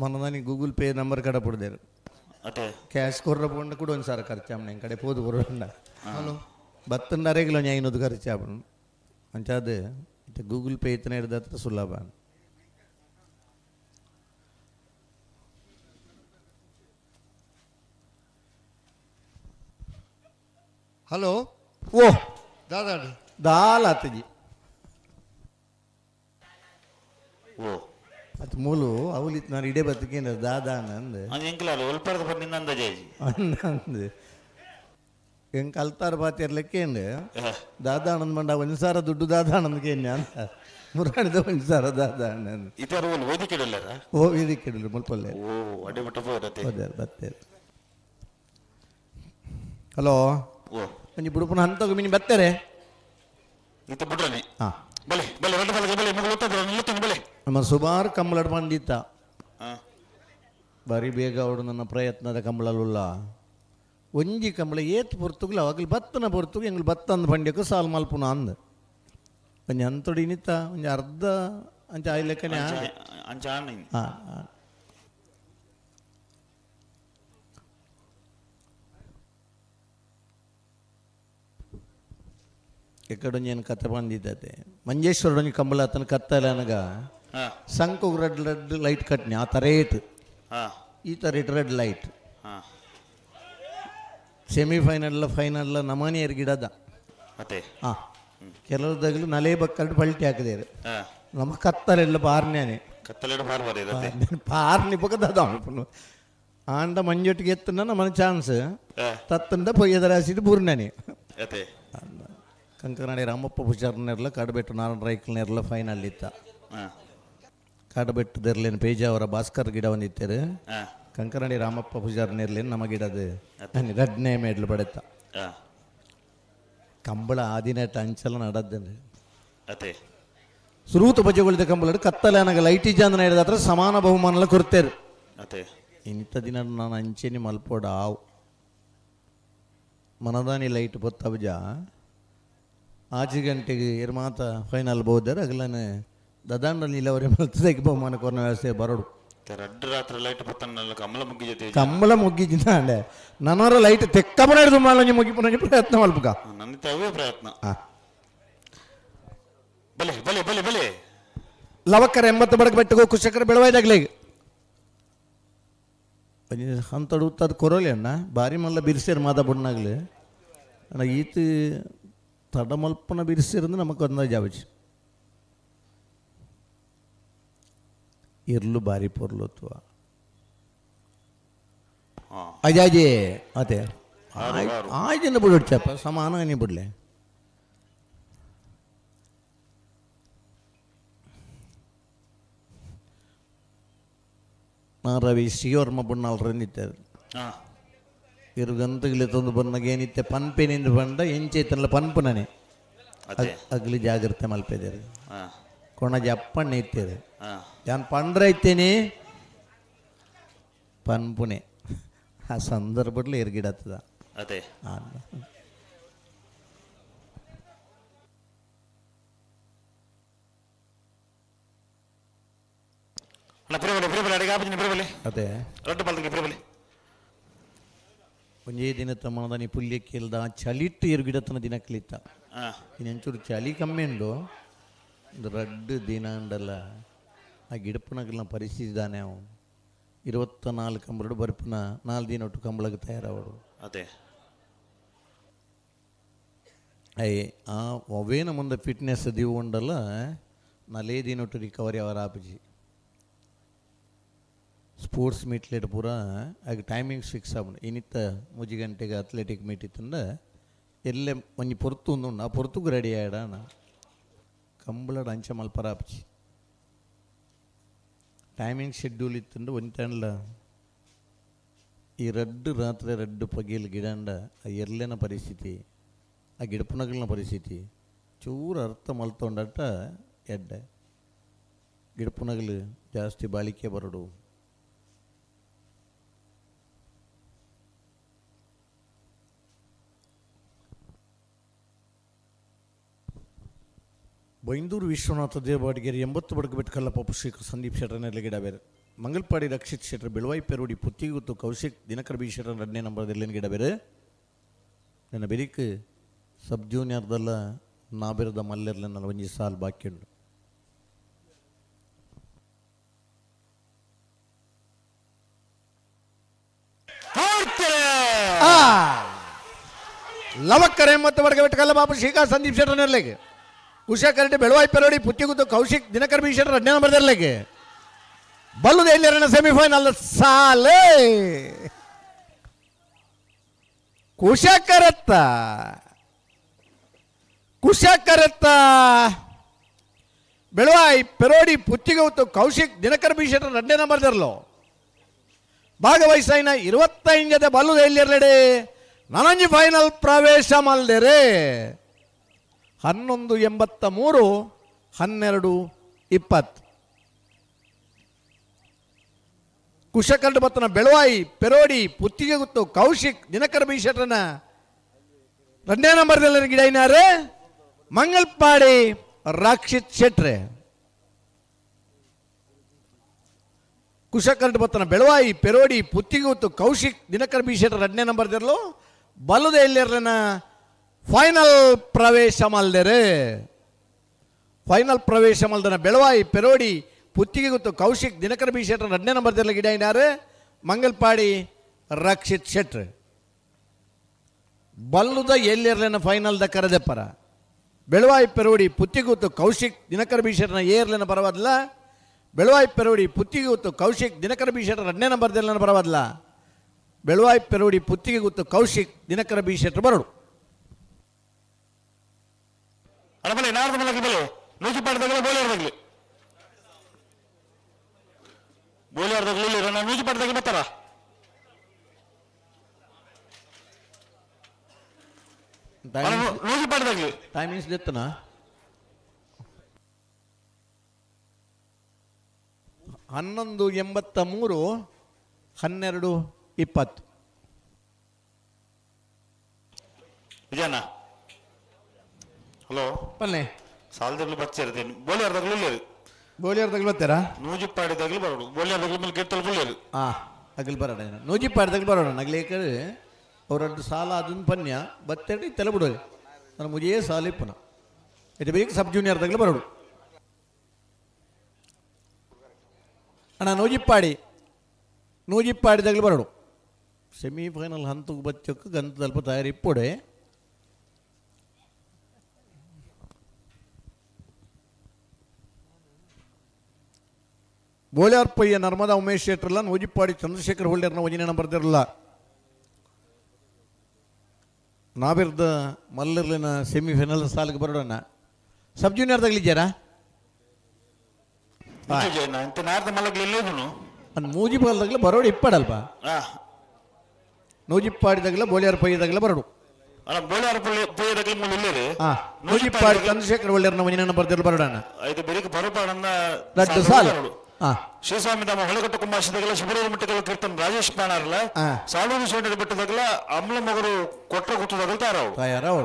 ಮೊన్న ನನಗೆ ಗೂಗಲ್ ಪೇ ನಂಬರ್ ಕಡ ಪುಡ್ದೇರು ಅದೇ ಕ್ಯಾಶ್ ಕೊರ್ರ ಪೋಂಡ ಕೂಡ ಒಂದು ಸಾರ ಖರ್ಚಾಮಣ ಕಡೆ ಪೋದು ಕೊರೊಂಡ ಹಲೋ ಬತ್ತಂಡ ಅರೆಗಿಲ್ಲ ಐನೂರು ಖರ್ಚಾಪಣ ಅಂಚಾದ ಇತ್ತೆ ಗೂಗಲ್ ಪೇ ಇತ್ತನ ಹಿಡ್ದ ಸುಲಭ. ಹಲೋ. ಓ. ದಾದಾ. ದಾಲ ಆತಜಿ. ಓ. ಅದು ಮೂಲು ಅವಲಿತ್ ನಾನು ಇಡೇ ಬತ್ತಿಗೆ ದಾದಾ ಅಂದ್. ಎಂಕಲಾಲ ಒಲ್ಪರದ ಪರ್ ನಿನ್ನ ಅಂದಾಜಾಜಿ. ಅಂದ್ ಹೆಂಗೆ ಕಲ್ತಾರ ಬಾತಿರ್ಲಿಕ್ಕೆ ದಾದಾನಂದ್ ಮಂಡ ಒಂದು ಸಾರ ದುಡ್ಡು ದಾದಾನಂದ್ಗೆ ಅಂತ ಮುರಾಣಿದ ಒಂದು ಸಾರ ದಾದಾನಂದ್. ಇತರ ಓಲ್ ವೇದಿಕೆ ಇಡಲ್ಲರ? ಓ, ವೇದಿಕೆ ಇಡಲ್ಲ ಮುಲ್ಪಲ್ಲೆ. ಓ, ಅಡ್ಡೆ ಮಟ್ಟ ಹೋದತೆ. ಹೋದಾರ ಬತ್ತೇರು. ಹಲೋ. ಓ. ಒಂಜಿ ಬುಡುಪುನ ಹಂತಗು ಮಿನಿ ಬತ್ತಾರೆ. ಇತ್ತ ಬುಡ್ರನೆ. ಹಾ. ಬಲೆ ಬಲೆ ರಡ್ಡು ಬಲೆ ಬಲೆ ಮಗಳು ಒತ್ತದ್ರ ನಿಲ್ಲುತ್ತಾನೆ ಬಲೆ. ನಮ್ಮ ಸುಮಾರು ಕಂಬಳಡ್ ಬಂದಿತ್ತ. ಹಾ. ಬಾರಿ ಬೇಗ ಅವಡು ನನ್ನ ಪ್ರಯತ್ನದ ಕಂಬಳಲುಲ್ಲ ಒಂಜಿ ಕಂಬಳ ಏತ್ ಪೊರ್ತುಗುಲ ಅವಾಗಲಿ ಬತ್ತನ ಪೊರ್ತುಗು ಎಂಗ್ಲು ಬತ್ತಂದು ಪಂಡ್ಯಕ್ಕೂ ಸಾಲ್ ಮಲ್ಪುನ ಅಂದ್ ಒಂಜಿ ಅಂತೊಡಿ ಇನಿತ ಒಂಜಿ ಅರ್ಧ ಅಂಚ ಆಯ್ ಲೆಕ್ಕನೆ. ಅಂಚ ಆಣ್. ಹಾಂ. ಎಕ್ಕಡೊಂಜಿ ಏನು ಕತೆ ಬಂದಿದ್ದತೆ, ಮಂಜೇಶ್ವರಡೊಂಜಿ ಕಂಬಳ ಆತನ ಕತ್ತಲೆ ಅನಗ ಸಂಕು ರೆಡ್ ರೆಡ್ ಲೈಟ್ ಕಟ್ನಿ ಆ ತರೇಟ್. ಈ ತರೇಟ್ ರೆಡ್ ಲೈಟ್. ಸೆಮಿಫೈನಲ್ ಫೈನಲ್ ನಮನಿಯರ್ ಗಿಡದ. ಅತ್ತೆ. ಹಾಂ, ಕೆಲವ್ರದಾಗಲೂ ನಲೆ ಬಕ್ಕಲ್ಡು ಪಲ್ಟಿ ಹಾಕಿದೇರು. ನಮ್ಮ ಕತ್ತಲೆಲ್ಲ ಪಾರ್ನ್ಯಾನೆ. ಕತ್ತಲೆಡು ಪಾರ್ ಬರೀರತ್ತೆ. ಪಾರ್ನಿ ಪಕ್ಕದ ಆಂಡ ಮಂಜೊಟ್ಟಿಗೆ ಎತ್ತನ ನಮ್ಮನ ಚಾನ್ಸ್ ತತ್ತಂದ ಪೊಯ್ಯದ ರಾಸಿಟ್ಟು ಬೂರ್ನಾನೆ. ಅತ್ತೆ. ಕಂಕನಾಡಿ ರಾಮಪ್ಪ ಪೂಜಾರ್ನೆರ್ಲ ಕಾಡಬೆಟ್ಟು ನಾರಾಯಣ ರೈಕಲ್ನೆರ್ಲ ಫೈನಲ್ ಇತ್ತ. ಕಾಡಬೆಟ್ಟದರ್ಲೇನು ಪೇಜಾವರ ಭಾಸ್ಕರ್ ಗಿಡ ಒಂದಿತ್ತರು. ಕಂಕನಾಡಿ ರಾಮಪ್ಪ ಪೂಜಾರ್ನೆರ್ಲೇನು ನಮ್ಮ ಗಿಡದು ರಡ್ನೇ ಮೇಡ್ಲು ಪಡೆತ. ಕಂಬಳ ಆದಿನ ಅಂಚಲ ನಡದ್ದಂದ್ರೆ ಅತ್ತೆ. ಸುರೂತ ಬಜೆಗಳಿದ ಕಂಬಳ ಕತ್ತಲೆ ಅನಗ ಲೈಟ್ ಇಜಾಂದನ ಹಿಡಿದಾತ್ರ ಸಮಾನ ಬಹುಮಾನಲ ಕೊಡ್ತೇರು. ಅತ್ತೆ. ಇಂಥ ದಿನ ನಾನು ಅಂಚೆನಿ ಮಲ್ಪೋಡ ಆವು ಮನದಾನಿ ಲೈಟ್ ಪೊತ್ತಬ್ಜ ಆಚೆ ಗಂಟೆಗೆ ಎರ್ ಮಾತ ಫೈನಲ್ ಬೋದಾರ ಅಗಲನೆ ದದಾಂಡಲ್ಲಿ ಇಲ್ಲವರೇ ಮಲ್ತದಕ್ಕೆ ಬಹುಮಾನ ಕೊರ್ನ ವ್ಯವಸ್ಥೆ ಬರೋಡು. ರಡ್ಡು ರಾತ್ರಿ ಲೈಟ್ ಪತ್ತನ ಕಮಲ ಮುಗ್ಗಿ ಜೊತೆ. ಕಂಬಳ ಮುಗ್ಗಿ ಅಂಡೆ ನನವರ ಲೈಟ್ ತೆಕ್ಕಬನ ಹಿಡಿದು ಮಾಲಂಜಿ ಮುಗಿಪುನಂಜಿ ಪ್ರಯತ್ನ ಮಲ್ಪುಕ. ನನ್ನ ಅವೇ ಪ್ರಯತ್ನ. ಬಲೆ ಬಲೆ ಬಲೆ ಬಲೆ. ಲವಕ್ಕರ 80 ಬಡಕ ಬೆಟ್ಟಗೋ ಕುಶಕರ ಬೆಳವಾಯ್ದಾಗ್ಲೇ ಅಂತಡು ಉತ್ತದ ಕೊರೋಲಿ ಅಣ್ಣ ಬಾರಿ ಮಲ್ಲ ಬಿರ್ಸಿರ್ ಮಾದ ಬುಣ್ಣಾಗ್ಲಿ ಅಣ್ಣ ಈತ ತಡಮಲ್ಪನ ಬಿರ್ಸಿರಂದ್ರೆ ನಮಕ್ ಒಂದ ಜಾವಚಿ ಇರ್ಲು ಬಾರಿ ಪೊರ್ಲೊತ್ವ ಅಜಾಜೆ ಅದೇ ಆಯ್ದಿನ ಬಿಡೋಡ್ಚಪ್ಪ ಸಮಾನ ನೀ ಬಿಡ್ಲೆ. ನಾ ರವಿ ಶ್ರೀವರ್ಮ ಬುಣ್ಣಾಲ್ರಂದಿತ್ತಾರೆ. ಇರುಗಂತಗಲಿ ತಂದು ಬನ್ನಾಗ ಏನಿತ್ತೆ ಪನ್ಪೇನಿಂದ ಬಂದ ಎಂಚೈತನಲ್ಲ ಪನ್ಪುನನೆ ಅಗ್ಲಿ ಜಾಗ್ರತೆ ಮಲ್ಪೆದೇರು. ಕೊಣಜ ಅಪ್ಪಣ್ಣೆ ಇತ್ತೇರು ಯಾನ್ ಪಂಡ್ರ ಇತ್ತೇನೆ ಪನ್ಪುನೆ ಆ ಸಂದರ್ಭದಲ್ಲಿ ಎರ್ಗಿಡತ್ತದ. ಅದೇ. ಅದೇ ಒಂಜೇ ದಿನ ತಮ್ಮನದನಿ ಪುಲ್ಯಕ್ಕೆ ಆ ಚಳಿಟ್ಟು ಎರುಗಿಡತನ ದಿನ ಕಲಿತ ಇನ್ನೊಂಚೂರು ಚಳಿ ಕಮ್ಮಿ ಉಂಡು ಒಂದು ರಡ್ಡು ದಿನ ಉಂಡಲ್ಲ ಆ ಗಿಡಪುನಗಲ್ನ ಪರಿಸ್ಥಿತಿ ದಾನೆ ಅವು 24 ಕಂಬಳು ಬರ್ಪುನ 4 ದಿನ ಒಟ್ಟು ಕಂಬಳಗೆ ತಯಾರವರು. ಅದೇ. ಅಯ್ಯ ಆ ಅವೇನ ಮುಂದೆ ಫಿಟ್ನೆಸ್ ದಿವು ಉಂಡಲ್ಲ ನಲೇ ದಿನ ಒಟ್ಟು ರಿಕವರಿ ಅವರ ಆಪಜಿ ಸ್ಪೋರ್ಟ್ಸ್ ಮೀಟ್ಲೇಟ್ ಪೂರ ಆಗ ಟೈಮಿಂಗ್ಸ್ ಫಿಕ್ಸ್ ಆಪುಂಡು ಇನ್ನಿತ್ತ 3 ಗಂಟೆಗೆ ಅಥ್ಲೆಟಿಕ್ ಮೀಟ್ ಇತ್ತಂದ ಎಲ್ಲೆ ಒಂಜಿ ಪೊರ್ತು ಉಂಡು ಆ ಪೊರ್ತುಗು ರೆಡಿ ಆಯಡಾನ ಕಂಬಳಡ್ ಅಂಚ ಮಲ್ಪರ ಆಪುಜಿ ಟೈಮಿಂಗ್ ಶೆಡ್ಯೂಲ್ ಇತ್ತಂಡ ಒಂಟಂಡ್ಲ ಈ ರಡ್ಡು ರಾತ್ರಿ ರಡ್ಡು ಪಗೇಲ್ ಗಿಡಂಡ ಆ ಎರ್ಲೆನ ಪರಿಸ್ಥಿತಿ ಆ ಗಿಡಪುನಗಲ್ನ ಪರಿಸ್ಥಿತಿ ಚೂರು ಅರ್ಥ ಮಲ್ತೊಂಡಟ ಎಡ್ಡೆ ಗಿಡಪುನಗಲು ಜಾಸ್ತಿ ಬಾಳಿಕೆ ಬರಡು. ಬೈಂದೂರು ವಿಶ್ವನಾಥ ದೇವಾಡಿಗೆರೆ 80 ಬಡಕ ಬೆಟ್ಟು ಕಲ್ಲಪ್ಪ ಶ್ರೀ ಸಂದೀಪ್ ಶೆಟ್ಟರ್ನಲ್ಲಿ ಗಿಡ ಬೇರೆ ಮಂಗಲ್ಪಾಡಿ ರಕ್ಷಿತ್ ಶೆಟ್ಟರ್ ಬೆಳವಾಯಿ ಪೆರೋಡಿ ಪುತ್ತಿಗುತ್ತು ಕೌಶಿಕ್ ದಿನಕರ್ ಬಿ ಶೆಟ್ಟರ್ 2ನೇ ನಂಬರ್ದಲ್ಲಿ ಗಿಡ ಬೇರೆ ನನ್ನ ಬೆರಿಕ್ ಸಬ್ ಜೂನಿಯರ್ದಲ್ಲ ನಾಬಿರದ ಮಲ್ಲೆರ್ಲ ನನ್ನ ಒಂಜಿ ಸಾಲ್ ಬಾಕಿ ಉಂಡು. ಲವಕ್ಕರೆ ಮತ್ತು ವರ್ಗ ಕಲ್ಲಬಾಬು ಶ್ರೀಕಾ ಸಂದೀಪ್ ಶೆಟ್ಟರ್ ನೆರಳಿಗೆ. ಕುಶಕರಟೆ ಬೆಳವಾಯಿ ಪೆರೋಡಿ ಪುತ್ತಿಗುತ್ತು ಕೌಶಿಕ್ ದಿನಕರ್ ಬಿ ಶೆಟ್ಟರ್ 2ನೇ ನಂಬರ್ ನೆರಳಿಗೆ. ಬಲ್ಲುದ ಎಲ್ಲಿರಣ ಸೆಮಿಫೈನಲ್ ಸಾಲೆ. ಕುಶಕರತ್ತ ಕುಶಕರತ್ತ ಬೆಳವಾಯಿ ಪೆರೋಡಿ ಪುತ್ತಿಗೌತು ಕೌಶಿಕ್ ದಿನಕರ್ ಬಿ ಶೆಟ್ಟರ್ 2ನೇ ನಂಬರ್ ದರ್ಲು. ಭಾಗವಹಿಸೈನ 25 ಬಲ್ಲುದ ಎಲ್ಲಿರಲೆಡೆ ನನಂಜಿ ಫೈನಲ್ ಪ್ರವೇಶ ಮಲ್ದೆರೆ. 11.83 12.20. ಕುಶಕರ್ಣ ಬತ್ತನ ಬೆಳವಾಯಿ ಪೆರೋಡಿ ಪುತ್ತಿಗೆ ಗುತ್ತು ಕೌಶಿಕ್ ದಿನಕರ್ ಬಿ ಶೆಟ್ಟರ್ನ 2ನೇ ನಂಬರ್ದಲ್ಲಿ ಗಿಡೈನಾರೆ ಮಂಗಲ್ಪಾಡಿ ರಕ್ಷಿತ್ ಶೆಟ್ರೆ. ಕುಶಕರ್ಣ ಬತ್ತನ ಬೆಳವಾಯಿ ಪೆರೋಡಿ ಪುತ್ತಿಗೆ ಗುತ್ತು ಕೌಶಿಕ್ ದಿನಕರ್ ಬಿ ಶೆಟ್ಟರ್ 2ನೇ ನಂಬರ್ದಿರಲು ಬಲ್ಲದ ಎಲ್ಲಿರ್ಲನ ಫೈನಲ್ ಪ್ರವೇಶ ಮಲ್ದೆರೆ. ಫೈನಲ್ ಪ್ರವೇಶ ಮಲ್ದನ ಬೆಳವಾಯಿ ಪೆರೋಡಿ ಪುತ್ತಿಗೆ ಗುತ್ತು ಕೌಶಿಕ್ ದಿನಕರ್ ಬಿ ಶೆಟ್ಟರ್ 2ನೇ ನಂಬರ್ದಲ್ಲಿ ಗಿಡೈನಾರೆ ಮಂಗಲ್ಪಾಡಿ ರಕ್ಷಿತ್ ಶೆಟ್ರ್. ಬಲ್ಲುದ ಎಲ್ಲಿರ್ಲೇನ ಫೈನಲ್ದ ಕರೆದೆಪ್ಪರ ಬೆಳವಾಯಿ ಪೆರೋಡಿ ಪುತ್ತಿಗೂತು ಕೌಶಿಕ್ ದಿನಕರ್ ಬಿ ಶೆಟ್ಟರ್ನ ಏರ್ಲೇನ ಪರವಾದಲ್ಲ. ಬೆಳವಾಯಿ ಪೆರೋಡಿ ಪುತ್ತಿಗೂತು ಕೌಶಿಕ್ ದಿನಕರ್ ಬಿ ಶೆಟ್ಟರ್ 2ನೇ ನಂಬರ್ದಲ್ಲ ಪರವಾದಲ್ಲ. ಬೆಳವಾಯಿ ಪೆರೋಡಿ ಪುತ್ತಿಗೆ ಗುತ್ತು ಕೌಶಿಕ್ ದಿನಕರ ಬಿ ಶೆಟ್ಟರ್ ಬರಡು. ಅರಮನೆ ನಾಡ್ದ ಮಲಗಿ ಬಲೆ ನೂಜಿಪಾಡ್ದಾಗಲೇ ಬೋಲಿಯಾರ್ದಾಗಲಿ ಬೋಲಿಯಾರ್ದಾಗಲಿ ಇಲ್ಲಿ ನೂಜಿಪಾಡ್ದಾಗಲಿ ಬರ್ತಾರ. ನೂಜಿಪಾಡ್ದಾಗಲಿ ಟೈಮಿಂಗ್ಸ್ ದೆತ್ತನ 11.83 12.20. ವಿಜಯಣ್ಣ ಹಲೋ ಪಲ್ಲೆ ಸಾಲದಲ್ಲಿ ಬಚ್ಚಿರ್ತೀನಿ ಬೋಲಿಯಾರ್ದಾಗಲೂ ಇಲ್ಲ ಬೋಲಿಯಾರ್ದಾಗಲು ಬರ್ತಾರಾ? ನೂಜಿಪಾಡಿದಾಗಲೂ ಬರೋಡು ಬೋಲಿಯಾರ್ದಾಗಲೂ ಮೇಲೆ ಗೆತ್ತಲು ಬುಳ್ಳಿಯರು. ಹಾಂ ಅಗಲ್ ಬರೋಣ ನೂಜಿಪಾಡ್ದಾಗಲು ಬರೋಣ ನಗಲೇಕರೆ ಅವರದ್ದು ಸಾಲ ಅದನ್ನು ಪನ್ಯ ಬತ್ತೆರಡು ಇತ್ತೆಲ್ಲ ಬಿಡೋದು ನಾನು ಮುಜೇ ಸಾಲ ಇಪ್ಪನ ಇದು ಬೇಕು ಸಬ್ ಜೂನಿಯರ್ದಾಗಲೂ ಬರೋಡು. ಅಣ್ಣ ನೂಜಿಪ್ಪಾಡಿ ನೂಜಿಪ್ಪಾಡಿದಾಗಲೂ ಬರೋಡು. ಸೆಮಿಫೈನಲ್ ಹಂತಕ್ಕೆ ಬಚ್ಚಕ್ಕೆ ಗಂತದಲ್ಪ ತಯಾರಿ ಇಪ್ಪೊಡೆ. ಬೋಳ್ಯಾರ್ಪಯ್ಯ ನರ್ಮದಾ ಉಮೇಶ್ ಶೆಟ್ಟರ್ಲ ನೂಜಿಪ್ಪಾಡಿ ಚಂದ್ರಶೇಖರ್ ಹೊಳ್ಳ್ಯರ್ನ ಒಂಜನೇ ನಂಬರ್ ದಿರಲ್ಲ. ನಾವಿರ್ದ ಮಲ್ಲರ್ಲಿನ ಸೆಮಿಫೈನಲ್ ಸಾಲಿಗೆ ಬರೋಣ. ಸಬ್ ಜೂನಿಯರ್ದಾಗಲಿದ್ದಾರಾ? ಮೂಜಿ ಬಾಲ್ದಾಗಲ ಬರೋಡು ಇಪ್ಪಡಲ್ಪ. ನೂಜಿಪ್ಪಾಡಿದಾಗಲ ಬೋಳ್ಯಾರ್ ಪಯ್ಯದಾಗಲ ಬರೋಡು. ನೂಜಿಪ್ಪಾಡಿ ಚಂದ್ರಶೇಖರ್ ಒಳ್ಳೆಯರ್ನ ಒಂಜನೇ ನಂಬರ್ ದಿರಲ್ಲ ಬರೋಣ. ರಡ್ಡು ಸಾಲು. ಶ್ರೀಸ್ವಾಮಿ ನಮ್ಮ ಹೊಳಗಟ್ಟ ಕುಮಾಶದಾಗಲ ಶಿಬರೂರು ಮಟ್ಟಗಳ ಕೀರ್ತನ ರಾಜೇಶ್ ಬಾಣಾರ್ಲ ಸಾಲೂರು ಸೋಂಡರ ಬೆಟ್ಟದಾಗಲ ಅಮ್ಲ ಮಗರು ಕೊಟ್ಟ ಗುತ್ತದಾಗಲ ತಾರವು ತಯಾರವು.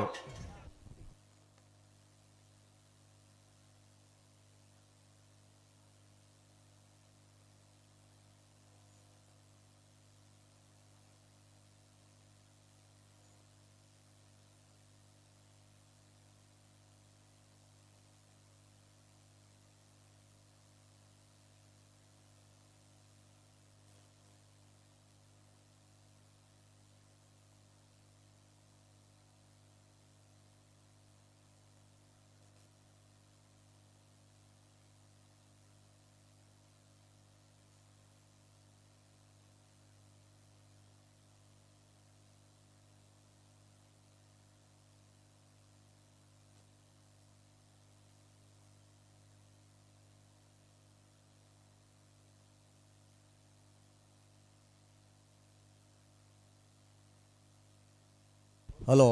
ಹಲೋ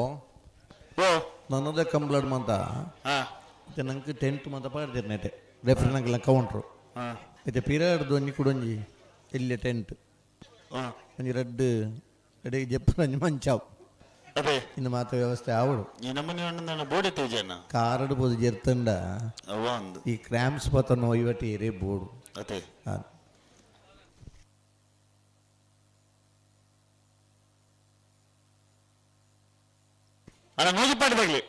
ನನ್ನದೇ ಕಂಪ್ಲೇಂಟ್ ಮಂತ ಮತ್ತೆ ನಂಗೆ ಟೆಂಟ್ ಮಂತ ಪಾಡ್ದಿರ್ ನೆಟೆ ರೆಫ್ರಿ ನಂಗೆಲ್ಲ ಕೌಂಟ್ರು ಮತ್ತೆ ಪಿರಿಯಡ್ದು ಒಂಜಿ ಕುಡೊಂಜಿ ಇಲ್ಲಿ ಟೆಂಟ್ ಒಂಜಿ ರೆಡ್ ರೆಡಿ ಜಪ್ಪು ಒಂಜಿ ಮಂಚಾವು ಇನ್ನು ಮಾತ್ರ ವ್ಯವಸ್ಥೆ ಆವಡು. ಕಾರಡು ಬೋದು ಜೆರ್ತಂಡ ಈ ಕ್ರ್ಯಾಂಪ್ಸ್ ಪತ್ತ ನೋಯ್ವಟಿ ಏರೇ ಬೋಡು. ಅಣ್ಣ ನೂಜಿಪಾಡಿದಾಗಲಿ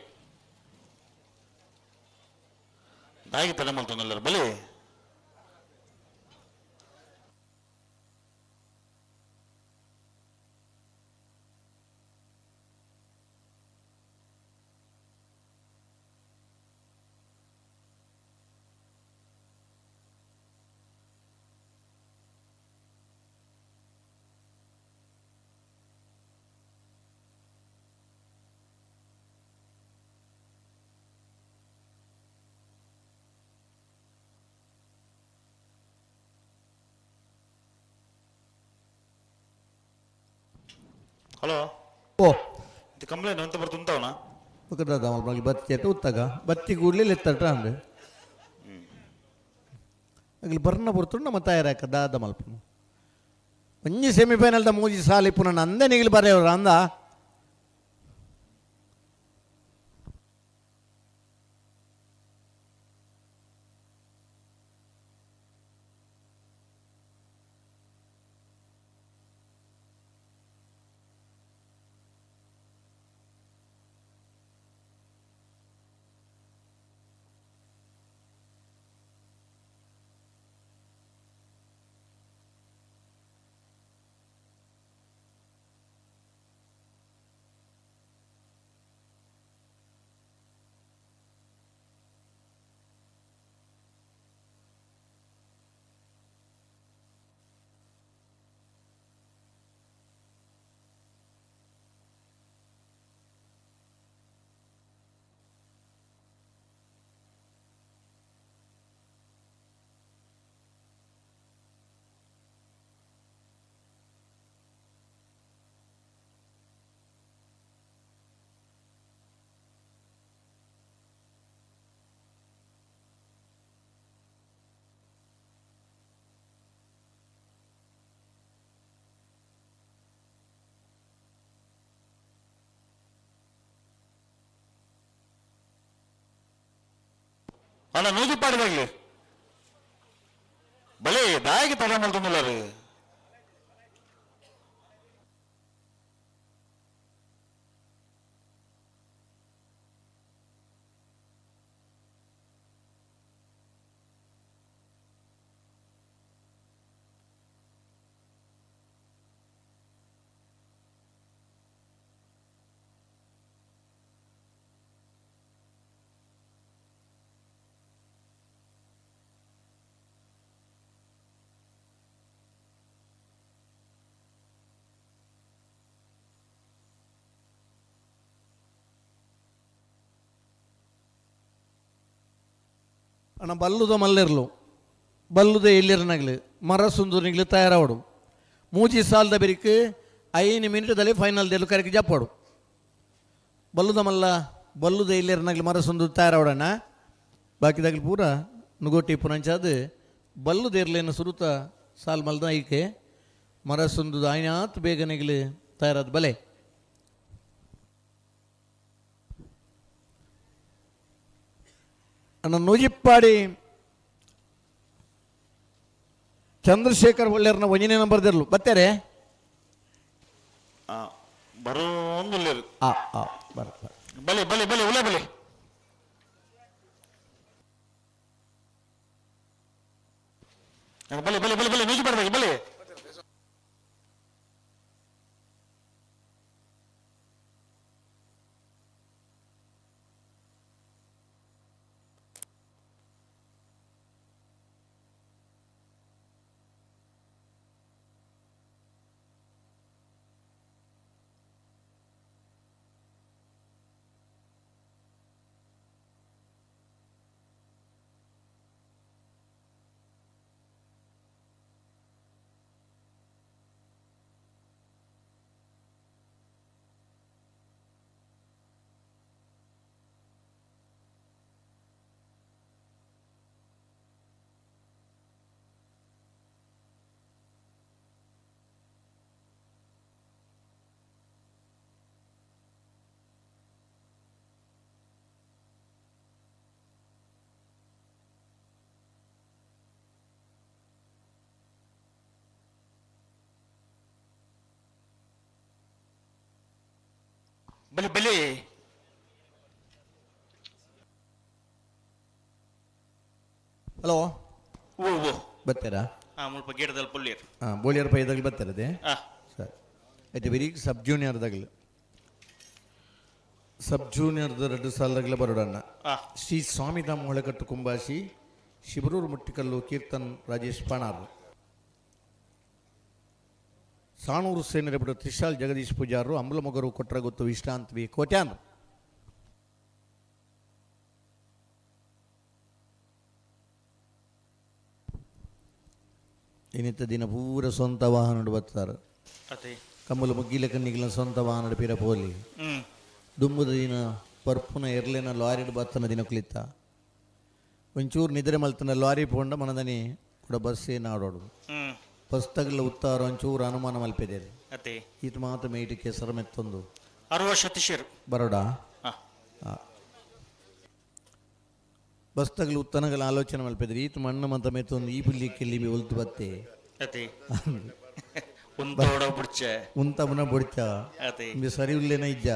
ದಾಗಿ ತಲೆ ಮಲ್ತೊಂದಲ್ಲರ ಬಲಿ. ಹಲೋ. ಓ. ಇದು ಕಂಪ್ಲೇಂಟ್ ಅಂತ ಬರ್ತುಂತಾವನ? ಬೊಕ ದಾದ ಬತ್ತಿ ಅತ್ತ ಉತ್ತಾಗ ಬತ್ತಿ ಕೂಡಲೇ ಲೆತ್ತಟ ಅಂದೆ ಅಗಲಿ ಬರ್ನ ಬರ್ತುಂಡು ನಮ್ಮ ತಯಾರಾಕ ದಾದ ಮಲ್ಪನು ಒಂಜಿ ಸೆಮಿಫೈನಲ್ದ ಮೂಜಿ ಸಾಲ ಇಪ್ಪುನ ನಂದೆ ನಿಗಿಲು ಬರೆಯವರು ಅಂದ. ಅಣ್ಣ ನೂಜಿಪಾಡಿದಾಗ್ಲಿ ಬಲೆ ದಾಯಿಗೆ ತಡ ಮಲ್ತೊಂದುಲ್ಲಾರು. ಅಣ್ಣ ಬಲ್ಲುದ ಮಲ್ಲೆರ್ಲು ಬಲ್ಲುದ ಎಲ್ಲಿರನಗ್ಲು ಮರ ಸುಂದರನಿಗ್ಲು ತಯಾರಾವಡು ಮೂಜಿ ಸಾಲದ ಬೆರಿಕ್ 5 ಮಿನಿಟ್ದಲ್ಲಿ ಫೈನಲ್ ದೆಲ್ಲು ಕರೆಕ್ ಜಪ್ಪಾಡು ಬಲ್ಲುದ ಮಲ್ಲ ಬಲ್ಲುದ ಎಲ್ಲಿರನಗ್ಲು ಮರ ಸುಂದು ತಯಾರಾವಡಣ್ಣ ಬಾಕಿದಾಗಲು ಪೂರ ನುಗೋಟಿ ಪುನಂಚಾದ ಬಲ್ಲುದ ಇರ್ಲೇನು ಸುರುತ ಸಾಲ್ ಮಲ್ದ ಐಕೆ ಮರ ಸುಂದುದ ಆಯ್ನಾತ್ ಬೇಗನೆಗ್ಲು ತಯಾರಾದ ಬಲೆ. ಅಣ್ಣ ನೂಜಿಪ್ಪಾಡಿ ಚಂದ್ರಶೇಖರ್ ಒಳ್ಳೆಯರ್ನ ಒಂದನೇ ನಂಬರ್ ದಿರ್ಲು ಬತ್ತಾರೆ. ಬರೋಂದುಲ್ಲೇರು. ಆ ಆ ಬರ ಬರ. ಬಲೆ ಬಲೆ ಬಲೆ ಉಲೆ ಬಲೆ. ಬಲೆ ಬಲೆ ಬಲೆ ಬಲೆ ನೂಜಿ ಬರ್ಬೇಕು ಬಲೆ. ಬಲೆ ಬಲೆ. ಹಲೋ. ಓ ಓ. ಬರ್ತೀರಾ? ಹಾಂ ಮುಲ್ಪ ಗೇಟದಲ್ಲಿ ಪುಲ್ಲಿಯರ್. ಹಾಂ ಬೋಳಿಯರ್ ಪೈದಾಗಲಿ ಬರ್ತಾರದೆ. ಹಾಂ. ಸರಿ ಆಯ್ತು ವೆರಿ ಸಬ್ ಜೂನಿಯರ್ದಾಗಲಿ ಸಬ್ ಜೂನಿಯರ್ದ 2 ಸಾಲದಾಗಲೇ ಬರೋಡಣ್ಣ. ಶ್ರೀ ಸ್ವಾಮಿಧಾಮ ಹೊಳೆಕಟ್ಟು ಕುಂಬಾಶಿ ಶಿಬರೂರು ಮುಟ್ಟಿಕಲ್ಲು ಕೀರ್ತನ್ ರಾಜೇಶ್ ಪಾಣಾರ್ ಸಾಣೂರು ಸೇನರೆಬಡು ತ್ರಿಶಾಲ್ ಜಗದೀಶ್ ಪೂಜಾರರು ಅಂಬಲಮೊಗರು ಕೊಟ್ರಗುತ್ತು ವಿಶ್ರಾಂತ್ ವಿ ಕೋಟ್ಯಾನ್. ಇನ್ನಿತ ದಿನ ಪೂರ ಸ್ವಂತ ವಾಹನ ಬರ್ತಾರೆ. ಕಂಬುಲ ಮುಗ್ಗಿಲ ಕಣ್ಣಿಗಿಲ ಸ್ವಂತ ವಾಹನ ಪಿರ ಪೋಲಿ ದುಂಬುದ ದಿನ ಪರ್ಪುನ ಎರ್ಲೆನ ಲಾರಿಡ್ ಬತ್ತನ ದಿನಕ್ಲಿತ್ತ ಒಂಚೂರು ನಿದ್ರೆ ಮಲ್ತನ ಲಾರಿ ಪೋಂಡ ಮನದನಿ ಕೂಡ ಬಸ್ಸೇ ನಾಡೋಡು ಬಸ್ ತಗಲ ಉತ್ತಾರ ಒಂಚೂರು ಅನುಮಾನ ಮಲ್ಪೆದೇರು ಅತೆ ಈತ ಮಾತ ಮೇಟಿ ಕೆಸರ ಮೆತ್ತೊಂದು ಅರುವ ಸತೀಶರು ಬರೋಡಾ ಬಸ್ ತಗಲು ಉತ್ತನಗಳ ಆಲೋಚನೆ ಮಲ್ಪೆದ್ರೆ ಈತ ಮಣ್ಣು ಮಂತ ಮೆತ್ತೊಂದು ಈ ಪುಲ್ಲಿ ಕೆಲ್ಲಿ ಒಲ್ತು ಬತ್ತೆ ಅತೆ ಉಂತೋಡ ಬುಡ್ಚೆ ಉಂತಮನ ಬುಡ್ಚ ಅತೆ ಇಂಬೆ ಸರಿ ಉಲ್ಲೇನ ಇಜ್ಜ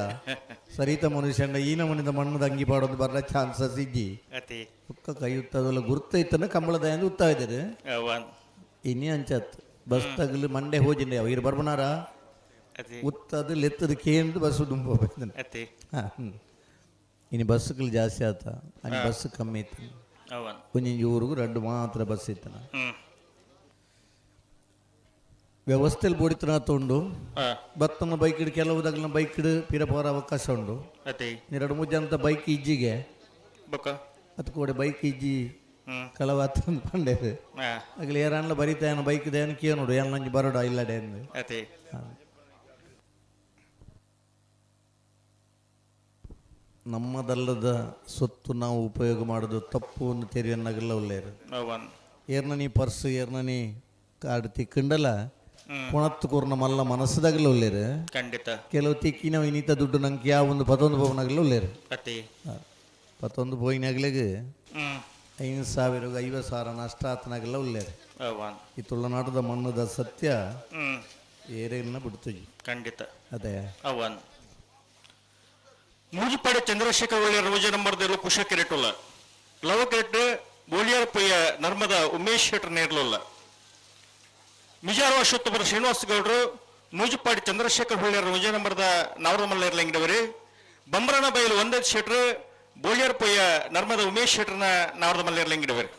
ಸರಿತ ಮನುಷ್ಯನ ಈನ ಮನಿದ ಮಣ್ಣದ ಅಂಗಿ ಪಾಡೊಂದು ಬರ್ರ ಚಾನ್ಸಸ್ ಇಜ್ಜಿ ಅತೆ ಪುಕ್ಕ ಕೈ ಉತ್ತದಲ್ಲ ಗುರ್ತ ಇತ್ತನ ಕಂಬಳದ ಎಂದು ಉತ್ತಾ ಇದ್ದಾರೆ ಅವನ್ ಇನ್ನೇ ಅಂಚತ್ ಬಸ್ ತಗಲು ಮಂಡೆ ಹೋಜಿಂಡೆ ಅವ ಇರು ಬರ್ಬನಾರ ಅತೆ ಉತ್ತದು ಲೆತ್ತದ ಕೇಂದು ಬಸ್ ದುಂಬ ಅತೆ ಇನ್ನು ಬಸ್ಸುಗಳು ಜಾಸ್ತಿ ಆತ ಅಲ್ಲಿ ಬಸ್ ಕಮ್ಮಿ ಇತ್ತು ಅವನ್ ಒಂಜೊಂಜಿ ಊರಿಗೂ ರಡ್ಡು ಮಾತ್ರ ಬಸ್ ಇತ್ತನ ವ್ಯವಸ್ಥೆಲಿ ಬೋಡಿತನ ಉಂಡು ಬತ್ತನ ಬೈಕ್ ಇಡು ಕೆಲವು ದಗ್ಲ ಬೈಕ್ ಇಡು ಪಿರಪೋರ ಅವಕಾಶ ಉಂಡು ಅತೆ ಎರಡು ಮೂರು ಜನದ ಬೈಕ್ ಇಜ್ಜಿಗೆ ಬೊಕ್ಕ ಅದು ಕೂಡ ಬೈಕ್ ಇಜ್ಜಿ ಕಳವಾತ ಪಂಡೇರು ಅಗಲ ಏರನ್ಲ ಬರಿತಾಯನ ಬೈಕ್ ದೇನ ಕಿಯ ನೋಡು ಏನ್ ನಂಜಿ ಬರೋಡ ಇಲ್ಲಡೆ ಅಂದು ಅತೆ ನಮ್ಮದಲ್ಲದ ಸೊತ್ತು ನಾವು ಉಪಯೋಗ ಮಾಡೋದು ತಪ್ಪು ಒಂದು ತೆರಿಯನ್ನಾಗಲ್ಲ ಉಳ್ಳೇರು ಅವನ್ ಏರ್ನ ನೀ ಪರ್ಸು ಏರ್ನ ನೀ ಕಾರ್ಡ್ ತಿಕ್ಕಂಡಲ್ಲ ಕೊಣತ್ತು ಕೂರ್ನ ಮಲ್ಲ ಮನಸ್ಸದಾಗಲ ಉಳ್ಳೇರು ಖಂಡಿತ ಕೆಲವು ತಿಕ್ಕಿ ನಾವು ಇನ್ನಿತ ದುಡ್ಡು ನಂಗೆ ಯಾವ ಒಂದು ಪತ್ತೊಂದು ಪವನಾಗಲ ಉಳ್ಳೇರು ಅತೆ ಪತ್ತೊಂದು ಪೋಯಿನಾಗ್ಲೆಗ್ 5,000 50,000 ನಷ್ಟ ಆತನಾಗೆಲ್ಲ ಉಳ್ಳೇರು ಅವನ್ ಈ ತುಳುನಾಟದ ಮಣ್ಣದ ಸತ್ಯ ಏರೇನ ಬಿಡ್ತೀವಿ ಖಂಡಿತ ಅದೇ ಅವನ್ ಮೂಜಿಪಾಡಿ ಚಂದ್ರಶೇಖರ್ ಒಳ್ಳೆಯ ರೋಜ ನಂಬರ್ ದೇಲು ಕುಶ ಕೆರೆಟುಲ್ಲ ಲವ ಕೆರೆಟ್ ಬೋಳಿಯಾರ್ ಪಯ್ಯ ನರ್ಮದ ಉಮೇಶ್ ಶೆಟ್ಟರ್ ನೇರ್ಲುಲ್ಲ ಮಿಜಾರು ಅಶ್ವತ್ಥಪುರ ಶ್ರೀನಿವಾಸ ಗೌಡರು ಮೂಜಿಪಾಡಿ ಚಂದ್ರಶೇಖರ್ ಹೊಳ್ಳಿಯರ ರೋಜ ನಂಬರ್ದ ನಾವರಮಲ್ಲ ಇರ್ಲಂಗಿಡವರು ಬಂಬ್ರನ ಬೈಲು ಒಂದೇ ಶೆಟ್ರು ಬೋಳಿಯಾರ್ ಪಯ್ಯ ನರ್ಮದ ಉಮೇಶ್ ಶೆಟ್ಟರ್ನ ನಾವರಮಲ್ಲ ಇರ್ಲಂಗಿಡವರು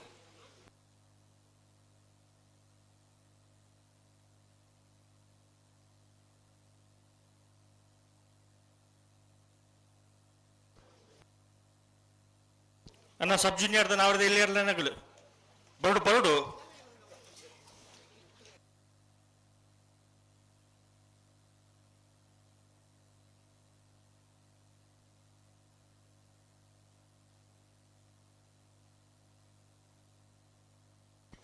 ಅಣ್ಣ ಸಬ್ ಜೂನಿಯರ್ದ ನಾವರದ ಇಲ್ಲಿ ಇರ್ಲನಗಳು ಬರಡು ಬರಡು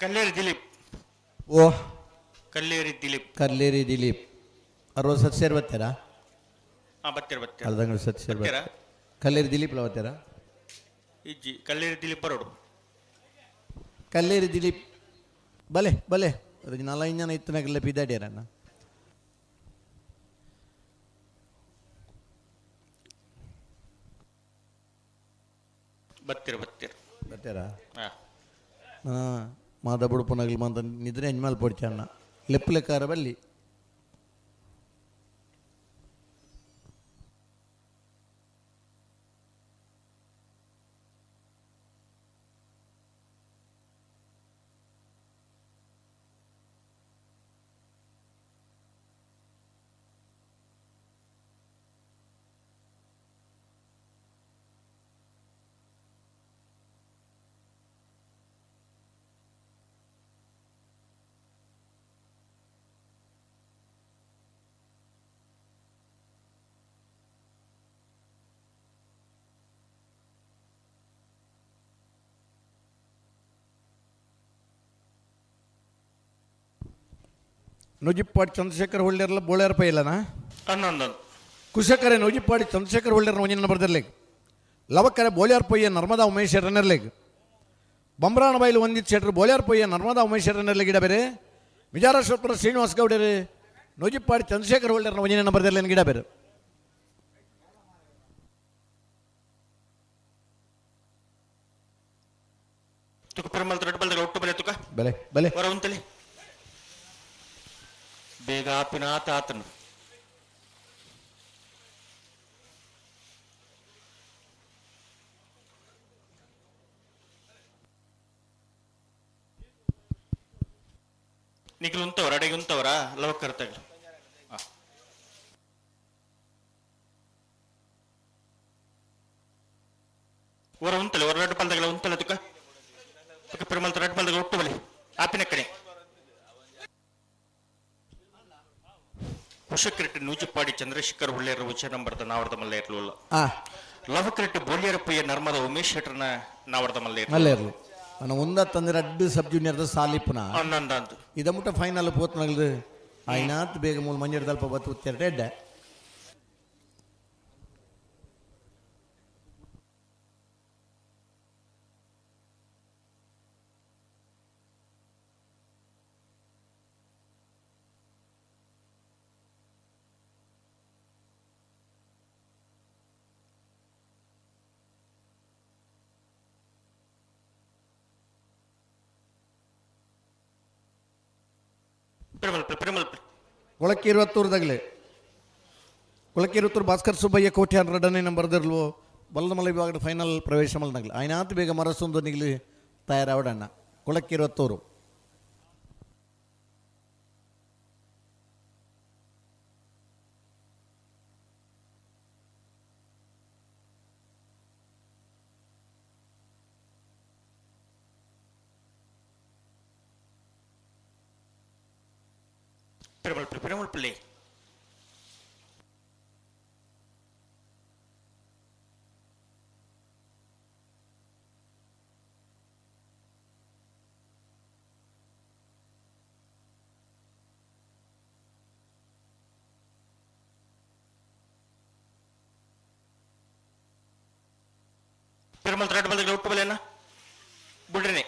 ಕಲ್ಲೇರಿ ದಿಲೀಪ್ ಓ ಕಲ್ಲೇರಿ ದಿಲೀಪ್ ಕಲ್ಲೇರಿ ದಿಲೀಪ್ ಅರವತ್ತು ಸತ್ ಸೇರ್ ಬರ್ತೀರಾ ಹಾ ಬರ್ತೀರ ಬರ್ತೀರ ಅರ್ಧಂಗಡಿ ಸತ್ ಸೇರ್ ಬರ್ತೀರಾ? ಕಲ್ಲೇರಿ ದಿಲೀಪ್ ಬರ್ತೀರಾ ಇಜ್ಜಿ ಕಲ್ಲೇರಿ ದಿಲೀಪ್ ಬರೋಡು ಕಲ್ಲೇರಿ ದಿಲೀಪ್ ಬಲೆ ಬಲೆ ಅದು ನಾಲ್ಕು ಜನ ಇತ್ತನಾಗಲ್ಲ ಪಿದಾಡ್ಯಾರಣ್ಣ ಬರ್ತೀರ ಬರ್ತೀರ ಬರ್ತೀರಾ ಹಾ ಮಾದ ಬುಡುಪನಗಲಿ ಮಾತ ನಿದ್ರೆ ಎಂಜ್ಮಾಲ್ ಪೊಡ್ಚಣ್ಣ ಲೆಪ್ಪು ಲೆಕ್ಕಾರ ಬಲ್ಲಿ ನೊಜಿಪ್ಪಾಡಿ ಚಂದ್ರಶೇಖರ್ ಹೊಳ್ಳಿರಲ್ಲ ಬೋಳ್ಯಾರ ಪೈಲನಾ ಹನ್ನೊಂದು ಕುಶಕರೆ ನೊಜಿಪ್ಪಾಡಿ ಚಂದ್ರಶೇಖರ್ ಹೊಳ್ಳಿರ ಒಂಜಿನ ಬರ್ದಿರ್ಲೇಕ್ ಲವಕರೆ ಬೋಳ್ಯಾರ್ ಪೊಯ್ಯ ನರ್ಮದಾ ಉಮೇಶ್ ಶೆಟ್ಟರ್ನೆರ್ಲೇಕ್ ಬೊಮ್ರಾಣ ಬೈಲು ಒಂದಿತ್ತು ಶೆಟ್ರು ಬೋಳ್ಯಾರ್ ಪೊಯ್ಯ ನರ್ಮದಾ ಉಮೇಶ್ ಶೆಟ್ಟರ್ನೆರ್ಲೆ ಗಿಡ ಬೇರೆ ವಿಜಾರೇಶ್ವರ ಶ್ರೀನಿವಾಸ ಗೌಡರು ನೊಜಿಪ್ಪಾಡಿ ಚಂದ್ರಶೇಖರ್ ಹೊಳ್ಳಿರನ ಒಂಜಿನ ಬರ್ದಿರ್ಲೇನು ಗಿಡ ಬೇರೆ ತುಕ ಪೆರುಮಲ್ ದೊಡ್ಡ ಬಲ್ದ ಒಟ್ಟು ಬಲೆ ತುಕ ಬಲೆ ಬಲೆ ಹೊರ ಉಂತಲಿ ಬೇಗ ಆಪಿನ ಆತ ಆತನು ನಿಖಿಲ್ ಉಂತವರ ಅಡಿಗೆ ಉಂತವರ ಲವಕರ್ ತಗಲು ಹೊರ ಉಂತಲೆ ಹೊರ ರೆಡ್ ಪಲ್ದಗಳ ಉಂತಲೆ ತುಕ ತುಕ ಪೆರುಮಲ್ ರೆಡ್ ಬಲ್ದಗಳ ಒಟ್ಟು ಬಲೆ ಆಪಿನ ಕಡೆ ಕುಶಕ್ರೆಟ್ ನೂಜಿಪ್ಪಾಡಿ ಚಂದ್ರಶೇಖರ್ ಹುಳ್ಳೇರ ಉಚ್ಚ ನಂಬರ್ದ ನಾವರ್ದ ಮಲ್ಲೆ ಇರ್ಲುಲ್ಲ. ಆ. ಲವಕ್ರೆಟ್ ಬೋಲ್ಯರಪ್ಪಯ್ಯ ನರ್ಮದ ಉಮೇಶ್ ಶೆಟ್ಟರ್ನ ನಾವರ್ದ ಮಲ್ಲೆ. ಮಲ್ಲೇರ್ಲು ಅನ್ನ ಒಂದ ತಂದ್ರೆ ಅಡ್ಡು ಸಬ್ ಜೂನಿಯರ್ದ ಸಾಲಿಪುನ. ಅನ್ನಂದಂದು. ಇದ ಮುಟ್ಟ ಫೈನಲ್ ಪೋತ್ನಗಲ್ದು ಆಯ್ನಾತ್ ಬೇಗ ಮೂಲ ಮಂಜರ್ ದಲ್ಪ ಬತ್ತು ಉತ್ತೆರಡು ಎಡ್ಡೆ. ಕೊಳಕ್ಕಿರುವತ್ತೂರ್ದಾಗಲೇ ಕೊಳಕ್ಕಿರುವತ್ತೂರು ಭಾಸ್ಕರ್ ಸುಬ್ಬಯ್ಯ ಕೋಟ್ಯಾನ್ ಎರಡನೇ ನಂಬರ್ದಿರ್ಲು ಬಲ್ಲದ ಮಲೆ ವಿಭಾಗದ ಫೈನಲ್ ಪ್ರವೇಶ ಮಲ್ನಗ್ಲಿ ಆಯ್ನಾತ್ ಬೇಗ ಮರಸೊಂದು Nigli ತಯಾರಾವಡಣ್ಣ ಕೊಳಕ್ಕಿರುವತ್ತೂರು. Perumal Perumal Pillai. Perumal thread ಬಲ್ದ ಒಟ್ಟು ಬಲೆನ ಬುಡ್ರಿನಿ.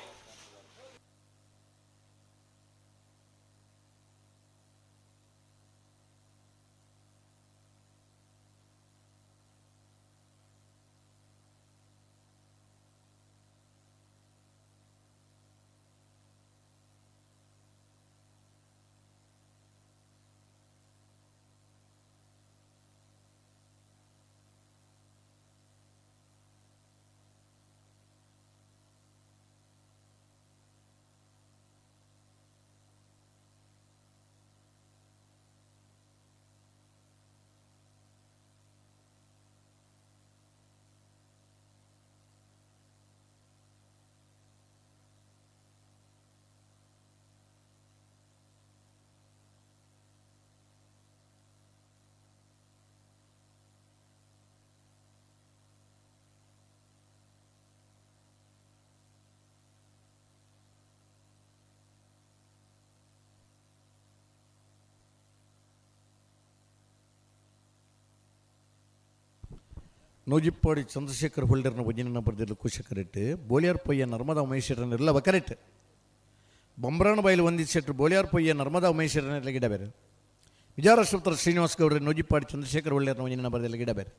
ನೂಜಿಪ್ಪಾಡಿ ಚಂದ್ರಶೇಖರ್ ಹೋಲ್ಡರ್ನ ಒಂಜಿನ ಬರೆದಿರಲು ಕುಶಕರೆಟ್ ಬೋಳಿಯಾರ್ ಪೊಯ್ಯ ನರ್ಮದಾ ಉಮೇಶ್ವರನೆಲ್ಲ ಕರೆಕ್ಟ್. ಬೊಂಬ್ರಾಣ ಬೈಲು ಒಂದಿ ಶೆಟ್ರು ಬೋಳಿಯಾರ್ ಪೊಯ್ಯ ನರ್ಮದಾ ಉಮೇಶ್ವರನೆಲ್ಲ ಗಿಡ ಬೇರೆ. ವಿಜಾರಾಷ್ಟ್ರ ಶ್ರೀನಿವಾಸ್ ಗೌಡ್ರ ನೂಜಿಪ್ಪಾಡಿ ಚಂದ್ರಶೇಖರ್ ಹೋಲ್ಡರ್ನ ಒಂಜಿನ ಬರೆದಿಲ್ಲ ಗಿಡ ಬೇರೆ.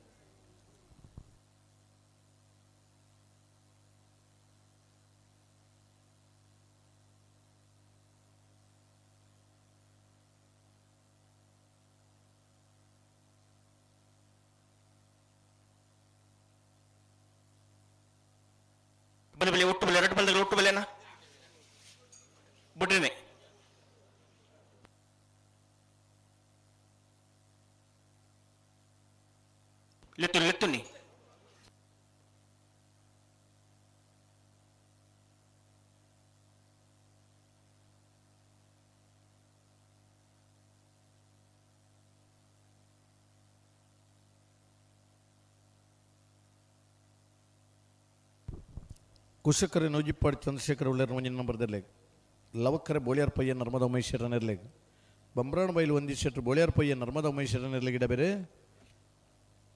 ಬಲೆ ಬಲೆ ಒಟ್ಟು ಬಲೆ ಎರಡು ಬಲ್ದಗಳು ಒಟ್ಟು ಬಲೆನಾ ಬುಡ್ರಿನಿ. ಲೆತ್ತು ಲೆತ್ತುನಿ. ಕುಶಕರೆ ನೂಜಿಪ್ಪಾಡಿ ಚಂದ್ರಶೇಖರ್ ಉಳ್ಳೇರ್ ಒಂಜಿನ ನಂಬರ್ ಇರ್ಲೇಕ್ ಲವಕ್ಕರೆ ಬೋಳಿಯಾರ್ ಪಯ್ಯ ನರ್ಮದಾ ಉಮೇಶ್ವರನ್ ಇರ್ಲೇಕ್ ಬೊಂಬ್ರಾಣ ಬೈಲು ಒಂದಿ ಶೆಟ್ರು ಬೋಳಿಯಾರ್ ಪಯ್ಯ ನರ್ಮದಾ ಉಮೇಶ್ವರನ್ ಇರ್ಲಿಕ್ಕೆ ಗಿಡ ಬೇರೆ.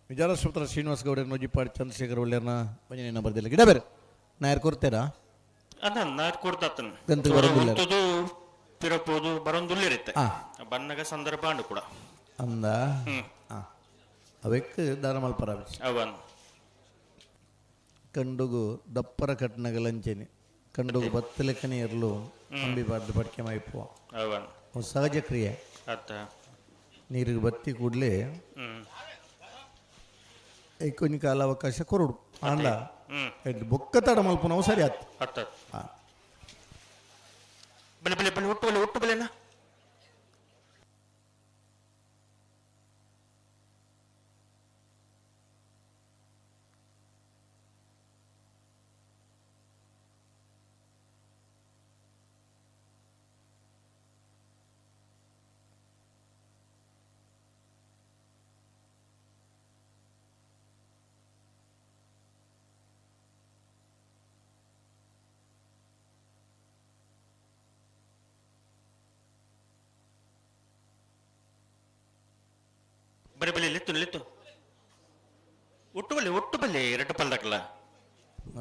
ವಿಜಾರಾಷ್ಟ್ರ ಶ್ರೀನಿವಾಸ್ ಗೌಡರ ನೂಜಿಪ್ಪಾಡಿ ಚಂದ್ರಶೇಖರ್ ಒಳ್ಳೆಯರ್ನ ಒಂಜನೇ ನಂಬರ್ ಗಿಡ ಬೇರೆ. ನಾಯರ್ ಕೊಡ್ತೇರಾ? ಅದ ನಾರ್ ಕೊಡ್ತಾತನ್. ಗಂತು ಬರೋದಿಲ್ಲ. ಪಿರಪೋದು ಬರೊಂದುಲ್ಲಿರುತ್ತೆ. ಬನ್ನಗ ಸಂದರ್ಭ ಅಂಡು ಕೂಡ. ಅಂದ ಅವೆಕ್ ದಾನ ಮಲ್ಪರ ಅವನ್ ಕಂಡುಗು ದಪ್ಪರ ಕಟ್ನಗಲಂಚೇನೆ ಕಂಡುಗು ಬತ್ತಲೆಕ್ಕನೆ ಇರಲು ಅಂಬಿ ಬಾರ್ದು ಪಟ್ಕೆ ಮೈಪುವ ಅವನ್ ಸಹಜ ಕ್ರಿಯೆ. ಅತ್ತ ನೀರಿಗೆ ಬತ್ತಿ ಕೂಡಲೇ ಕೊಂಚ ಕಾಲಾವಕಾಶ ಕೊರಡು ಆಂಡ ಬೊಕ್ಕ ತಡ ಮಲ್ಪುನವು ಸರಿ ಆತು. ಅತ್ತ ಬಲೆ ಬಲೆ ಬಲೆ ಒಟ್ಟು ಬಲೆ ಒಟ್ಟು ಬಲೆನಾ. ಬರೆ ಬಲೆ ಲೆತ್ತು ಲೆತ್ತು ಒಟ್ಟು ಬಲೆ ಒಟ್ಟು ಬಲೆ ಎರಡು ಪಲ್ದಕ್ಲ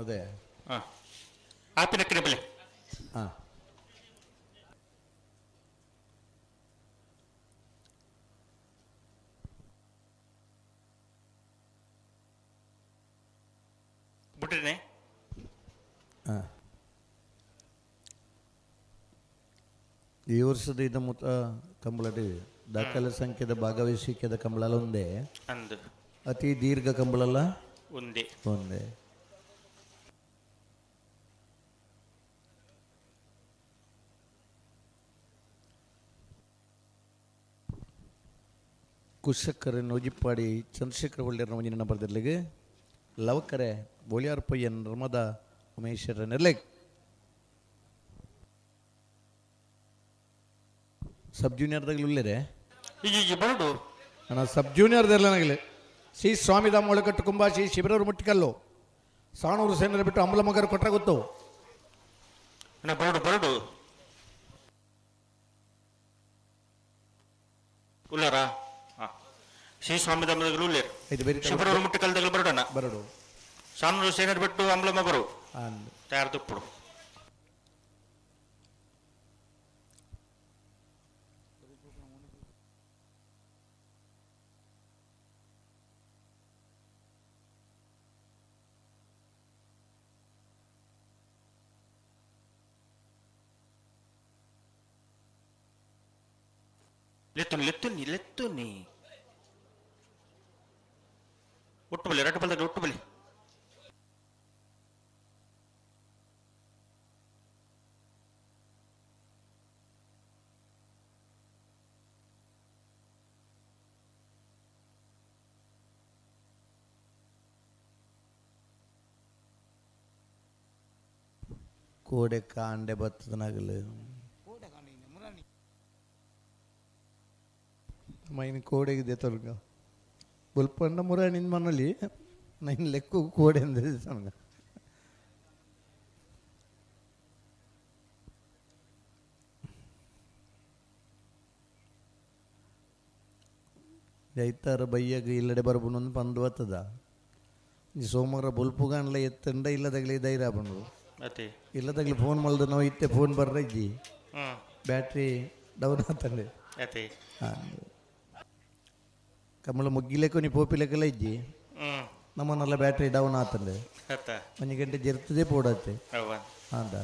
ಅದೇ. ಹಾಂ ಆಪಿನ ಕಡೆ ಬಲೆ. ಹಾಂ. ಬಿಟ್ರಿನೆ. ಹಾಂ, ಈ ವರ್ಷದ ಇದು ಮುತ ಕಂಬಳಡಿ ದಾಖಲೆ ಸಂಖ್ಯೆದ ಭಾಗವಹಿಸುವಿಕೆದ ಕಂಬಳಲ ಒಂದೇ. ಅಂದು. ಅತಿ ದೀರ್ಘ ಕಂಬಳಲ್ಲ ಒಂದೇ. ಒಂದೇ. ಕುಶಕರೆ ನೊಜಿಪ್ಪಾಡಿ ಚಂದ್ರಶೇಖರ ಒಳ್ಳೆಯರ ಒಂಜಿನ ಬರೆದಿರ್ಲಿಗೆ ಲವಕರೆ ಬೋಳಿಯಾರ್ ಪಯ್ಯನ್ ನರ್ಮದಾ ಉಮೇಶ್ವರ ನೆರ್ಲೆಗ್ ಸಬ್ ಜೂನಿಯರ್ದಾಗಲಿ ಉಳ್ಳೇರೆ. ಈಗ ಬರಡು. ಅಣ್ಣ ಸಬ್ ಜೂನಿಯರ್ದೆಲ್ಲ ಶ್ರೀ ಸ್ವಾಮಿಧಾಮ ಒಳಕಟ್ಟು ಕುಂಬ ಶ್ರೀ ಶಿಬಿರವರು ಮುಟ್ಟಿಕಲ್ಲು ಸಾಣೂರು ಸೇನರು ಬಿಟ್ಟು ಅಂಬಲಮಗರು ಕೊಟ್ರೆ ಗೊತ್ತು. ಅಣ್ಣ ಬರಡು ಬರಡು ಉಳ್ಳಾರ. ಹಾಂ ಶ್ರೀ ಸ್ವಾಮಿಧಾಮದಾಗಲೂ ಉಳ್ಳೇರು. ಇದು ಬೇರೆ. ಶಿಬಿರವರು ಮುಟ್ಟಿಕಲ್ದಾಗಲೂ ಬರಡಣ್ಣ. ಬರಡು. ಸಾಣೂರು ಸೇನರು ಬಿಟ್ಟು ಅಂಬಲಮಗರು ತಯಾರು ತುಪ್ಪಡು. ಲೆತ್ತುನಿ ಲೆತ್ತುನಿ ಲೆತ್ತುನಿ ಒಟ್ಟು ಬಲಿ ಎರಡು ಬಲ್ದಾಗ ಒಟ್ಟು ಬಲಿ. ಕೋಡೆ ಕಾಂಡೆ ಬತ್ತದನಾಗಲು ಮೈನ್ ಕೋಡೆಗಿದೆ ತೊರ್ಗ ಬುಲ್ಪಂಡ ಮುರಾಣಿನ ಮನಲಿ ನೈನ್ ಲೆಕ್ಕು ಕೋಡೆ ಅಂದ ಸಣ್ಣ ಜೈತಾರ ಬಯ್ಯಗ ಇಲ್ಲಡೆ ಬರ್ಬುನೊಂದು ಪಂದು ಬತ್ತದ. ಈ ಸೋಮವಾರ ಬುಲ್ಪುಗಾನ್ಲ ಎತ್ತಂಡ ಇಲ್ಲದಾಗಲಿ ಧೈರ್ಯ ಬಂದು ಅದೇ. ಇಲ್ಲದಾಗಲಿ ಫೋನ್ ಮಲ್ದು ನಾವು ಇತ್ತೆ ಫೋನ್ ಬರ್ರಜ್ಜಿ ಬ್ಯಾಟ್ರಿ ಡೌನ್ ಆತಂಡೆ. ಅದೇ. ಕಮ್ಮಳ ಮುಗ್ಗಿಲೆಕ್ಕೋ ನೀ ಪೋಪಿಲೆಕ್ಕೆಲ್ಲ ಇಜ್ಜಿ ನಮ್ಮನ್ನೆಲ್ಲ ಬ್ಯಾಟ್ರಿ ಡೌನ್ ಆತಂಡೆ. ಅತ್ತ. ಒಂಜಿ ಗಂಟೆ ಜರ್ತದೆ ಪೋಡತ್ತೆ. ಅವ. ಅಂದ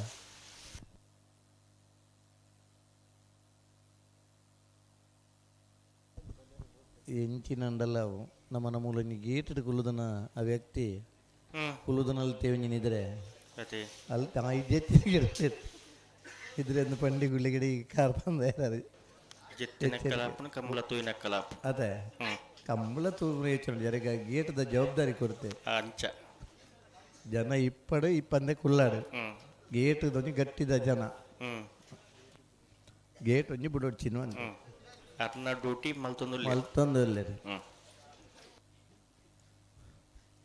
ಎಂಚಿನಂಡಲ್ಲ ಅವು ನಮ್ಮನ ಮೂಲ ಗೇಟ್ ಕುಲ್ಲುದನ ಆ ವ್ಯಕ್ತಿ ಕುಲ್ಲುದನಲ್ಲಿ ತೇವಂಜಿನಿದ್ರೆ ಅದೇ. ಅಲ್ಲಿ ತಾಯಿ ಇದ್ರೆ ಒಂದು ಪಂಡಿ ಗುಳ್ಳಿಗಡೆ ಕಾರ್ ಬಂದ ಯಾರು. ಜೆತ್ತಿನ ಕಲಾಪನ ಕಂಬಳ ತೂಯಿನ ಕಲಾಪ. ಅದೇ ಕಂಬಳ ತೂಗುನ ಯೋಚನೆ ಜರಗ ಗೇಟದ ಜವಾಬ್ದಾರಿ ಕೊರತೆ. ಅಂಚ. ಜನ ಇಪ್ಪಡು ಇಪ್ಪಂದೆ ಕುಲ್ಲಾಡು ಗೇಟ್ ಒಂಜಿ ಗಟ್ಟಿದ ಜನ ಗೇಟ್ ಒಂಜಿ ಬುಡೊಡ್ಚಿನ ಅಂತ ಅರ್ನ ಡ್ಯೂಟಿ ಮಲ್ತೊಂದು ಮಲ್ತೊಂದು ಉಲ್ಲೆರ್.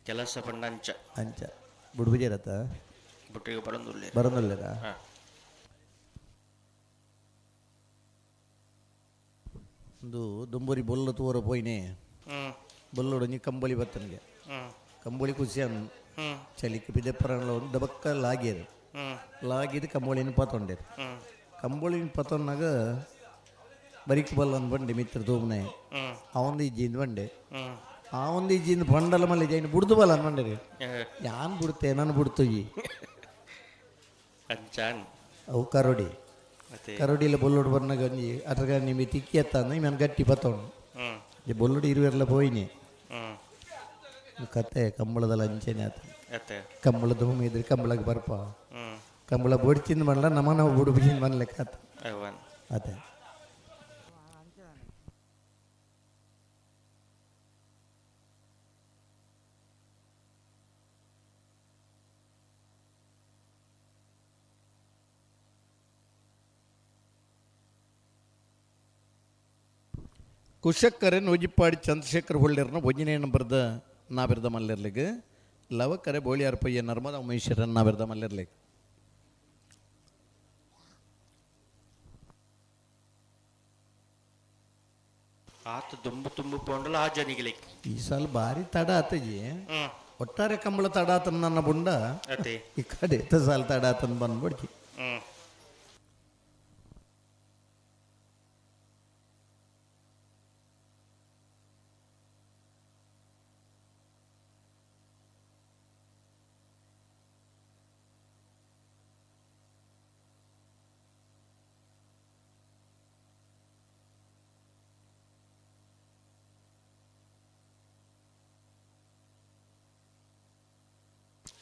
ಕೆಲಸ ಪಂಡ ಅಂಚ. ಅಂಚ ಬುಡ್ಬುಜೇರತ್ತ ಬುಟ್ಟಿಗೆ ಬರಂದುಲ್ಲೆ. ಬರಂದುಲ್ಲೆರಾ? ಒಂದು ದುಂಬುರಿ ಬೊಲ್ಲ ತೂವರ ಪೋಯಿನೆ ಬೊಲ್ಲೊಡು ಒಂಜಿ ಕಂಬಳಿ ಬತ್ತನಿಗೆ ಕಂಬಳಿ ಖುಷಿಯನ್ ಚಲಿಕ್ ಪಿದೆಪ್ಪರನ್ಲ ಒಂದು ದಬಕ್ಕ ಲಾಗಿಯದು ಲಾಗಿದ್ದು ಕಂಬಳಿನ ಪತೊಂಡೇರು. ಕಂಬಳಿನ ಪತೊನ್ನಾಗ ಬರಿಕ್ ಬಲ್ಲ ಅಂದ್ ಬಂಡೆ ಮಿತ್ರ ತೂಮ್ನೆ ಅವಂದು ಇಜ್ಜಿಂದ ಬಂಡೆ ಆ ಒಂದು ಇಜ್ಜಿಂದ ಬಂಡಲ ಮಲ್ಲ ಜೈನ್ ಬುಡ್ದು ಬಲ್ಲ ಅಂದ್ ಬಂಡೆ ಯಾನ್ ಬಿಡ್ತೆ ನಾನು ಬಿಡ್ತು ಈ ಅಂಚಾನ್ ಅವು ಕರೋಡಿ ಕರೋಡಿಲ ಬೊಲ್ಲೋಡು ಬರ್ನಾಗ ಒಂಜಿ ಅದ್ರಾಗ ನಿಮಗೆ ತಿಕ್ಕಿ ಎತ್ತ ಇಮನ್ ಗಟ್ಟಿ ಪತ್ತೊಂಡು ಈ ಬೊಲ್ಲೋಡು ಇರುವೆರ್ಲ ಪೋಯಿನಿ ಕತೆ ಕಂಬಳದಲ್ಲ ಅಂಚೆನೆ ಆತ. ಕಂಬಳದ ಭೂಮಿ ಇದ್ರೆ ಕಂಬಳಕ್ಕೆ ಬರ್ಪ ಕಂಬಳ ಬೊಡ್ಚಿಂದ ಮಾಡಲ ನಮ್ಮ ನಾವು ಬುಡುಬಿಂದ ಮನ್ಲೆಕ್ಕ ಆತ. ಅದೇ. ಕುಶಕ್ಕರೆ ನೂಜಿಪ್ಪಾಡಿ ಚಂದ್ರಶೇಖರ್ ಹೊಳ್ಳಿರ್ನ ಒಂಜನೇ ನಂಬರ್ದ ನಾವಿರ್ದ ಮಲ್ಲಿರ್ಲಿಗೆ ಲವಕರೆ ಬೋಳಿಯಾರ್ ಪಯ್ಯ ನರ್ಮದಾ ಉಮೇಶ್ವರನ್ ನಾವಿರ್ದ ಮಲ್ಲಿರ್ಲಿಗೆ. ಆತ ದುಂಬು ತುಂಬು ಪೋಂಡಲ ಆ ಜನಿಗಿಲೆ ಈ ಸಲ ಬಾರಿ ತಡ ಆತಜಿ. ಒಟ್ಟಾರೆ ಕಂಬಳ ತಡ ಆತನ ನನ್ನ ಬುಂಡ. ಅತೆ. ಈ ಕಡೆ ಸಾಲ ತಡ ಆತನ ಬಂದ್ಬಿಡ್ತಿ.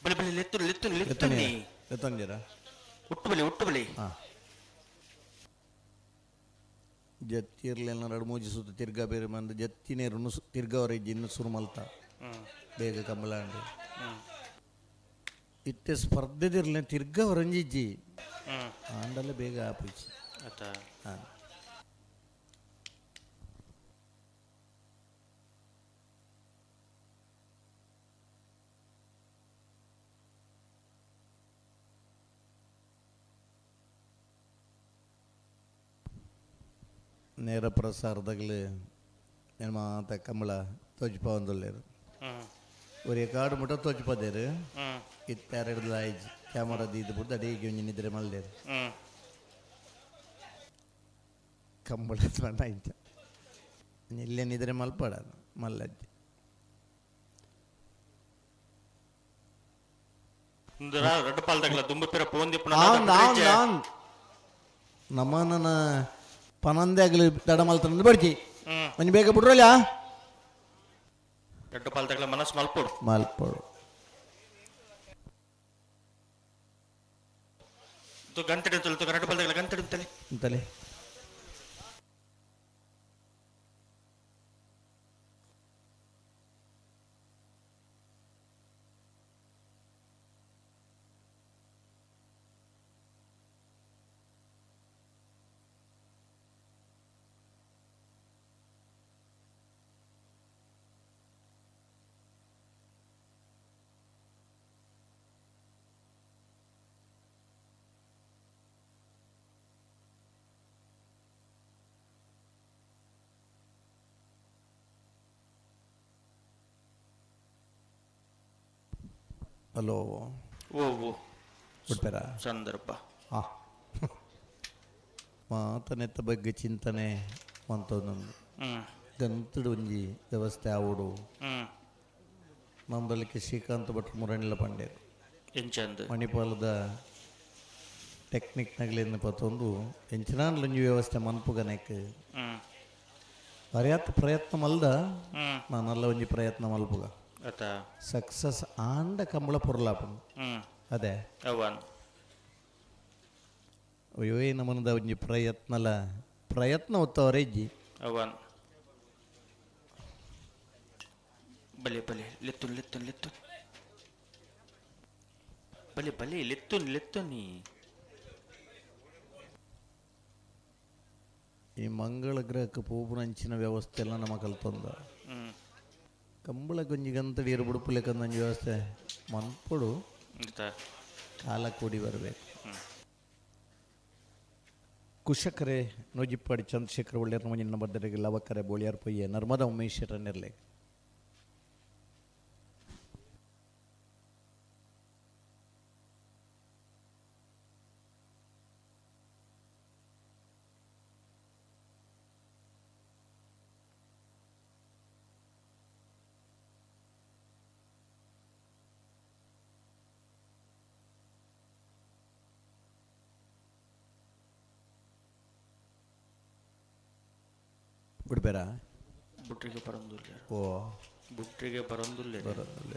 ಬಲಿ ಬಲಿ ಲೆತ್ತು ಲೆತ್ತು ಲೆತ್ತುನಿ. ಲೆತ್ತೊಂದಿರ? ಉಟ್ಟು ಬಲಿ ಉಟ್ಟು ಬಲಿ. ಜತ್ತಿರ್ಲೆಲ್ಲ ಎರಡು ಮೂಜಿ ಸುತ್ತ ತಿರ್ಗಾ ಬೇರೆ ಬಂದು ಜತ್ತಿನೇರು ತಿರ್ಗಾವರ ಇನ್ನು ಸುರು ಮಲ್ತ ಬೇಗ ಕಂಬಳ ಅಂಡಿ ಇತ್ತೆ ಸ್ಪರ್ಧೆದಿರ್ಲೆ ತಿರ್ಗಾ ಹೊರಂಜಿಜ್ಜಿ ಆಂಡಲ್ಲ ಬೇಗ ಆಪಿಚ್ಚಿ. ಹಾಂ ನೇರ ಪ್ರಸಾರದಾಗಲೇ నేను ಮಾತ ಕಂಬಳ ತೋಜಿಪ ಒಂದುಲ್ಲೇರು ಒರಿಯ ಕಾಡು ಮುಟ ತೋಜಿಪದೇರು ಇತ್ತೆರಡು ಆಯ್ಜಿ ಕ್ಯಾಮರಾ ದೀದು ಬಿಡ್ದು ಅಡಿಗೆ ಒಂಜಿ ನಿದ್ರೆ ಮಲ್ದೇರು ಕಂಬಳ ಬಣ್ಣ ಇಂಚ ಇಲ್ಲೇ ನಿದ್ರೆ ಮಲ್ಪಡ ಮಲ್ಲಜ್ಜಿ ರಡ್ಡು ಪಾಲ್ದಾಗಲ ದುಂಬು ಪಿರ ಪೋಂದಿಪ್ಪುನ ನಮ್ಮನ ಪನಂದೆ ಆಗಲಿ ತಡ ಮಲ್ತಂದು ಬಡ್ಜಿ ಒಂಜಿ ಬೇಗ ಬಿಡ್ರಲ್ಲ ರಡ್ಡು ಪಾಲ್ದಾಗಲ ಮನಸ್ಸು ಮಲ್ಪೋಡು ಮಲ್ಪೋಡು ಗಂಟೆ ತುಳಿತು ರಡ್ಡು ಪಾಲ್ದಾಗಲ ಗಂಟೆ ಅಂತಲೆ ಅಂತಲೆ ಹಲೋ ಓ ಓ ಬಿಡ್ತಾರಾ ಸಂದರ್ಭ ಹಾಂ ಮಾತನೆತ್ತ ಬಗ್ಗೆ ಚಿಂತನೆ ಮಂತೊಂದು ಗಂತಡು ಒಂಜಿ ವ್ಯವಸ್ಥೆ ಆವಡು ನಂಬಲಿಕ್ಕೆ ಶ್ರೀಕಾಂತ್ ಭಟ್ರು ಮುರಣಿಲ ಪಂಡೇರು ಎಂಚಂದು ಮಣಿಪಾಲದ ಟೆಕ್ನಿಕ್ನಗಲಿಂದ ಪತ್ತೊಂದು ಎಂಚಿನಾನ್ಲೊಂಜಿ ವ್ಯವಸ್ಥೆ ಮನ್ಪುಗನೆಕ್ ಪರ್ಯಾಪ್ತ ಪ್ರಯತ್ನ ಮಲ್ದ ನಾನಲ್ಲ ಒಂಜಿ ಪ್ರಯತ್ನ ಮಲ್ಪುಗ ಸಕ್ಸಸ್ ಆಂಡ ಕಂಬಳ ಪೊರ್ಲಾಪುಂಡು ಅದೇ ಅವನ್ ಅಯ್ಯೋ ನಮನದ ಒಂಜಿ ಪ್ರಯತ್ನಲ ಪ್ರಯತ್ನ ಒತ್ತವರೆ ಇಜ್ಜಿ ಅವನ್ ಬಲೆ ಬಲೆ ಲೆತ್ತು ಲೆತ್ತು ಲೆತ್ತು ಬಲೆ ಬಲೆ ಲೆತ್ತು ಲೆತ್ತುನಿ. ಈ ಮಂಗಳ ಗ್ರಹಕ್ಕೆ ಪೋಪುನಂಚಿನ ವ್ಯವಸ್ಥೆ ಎಲ್ಲ ನಮ್ಮ ಕಲ್ತೊಂದ ಕಂಬಳ ಗೊಂಜಿ ಗಂತಡಿ ಬುಡುಪುಲೆಕಂದಂಜಿ ವ್ಯವಸ್ಥೆ ಮನ್ಪೊಡು ಕಾಲ ಕೂಡಿ ಬರಬೇಕು. ಕುಶಕರೆ ನೋಜಿಪ್ಪಾಡಿ ಚಂದ್ರಶೇಖರ್ ಒಳ್ಳೆಯರ್ ಮಂಜಿನ ಬದ್ದರಿಗೆ ಲವಕರೆ ಬೋಳಿಯಾರ್ ಪೊಯ್ಯೆ ನರ್ಮದಾ ಉಮೇಶ್ವರನಿರಲಿ. ಬಿಡ್ಬೇರಾ ಬುಟ್ರಿಗೆ ಬರಂದುಲ್ಲ. ಓ ಬುಟ್ರಿಗೆ ಬರಂದುಲ್ಲ. ಬರಂದುಲ್ಲ.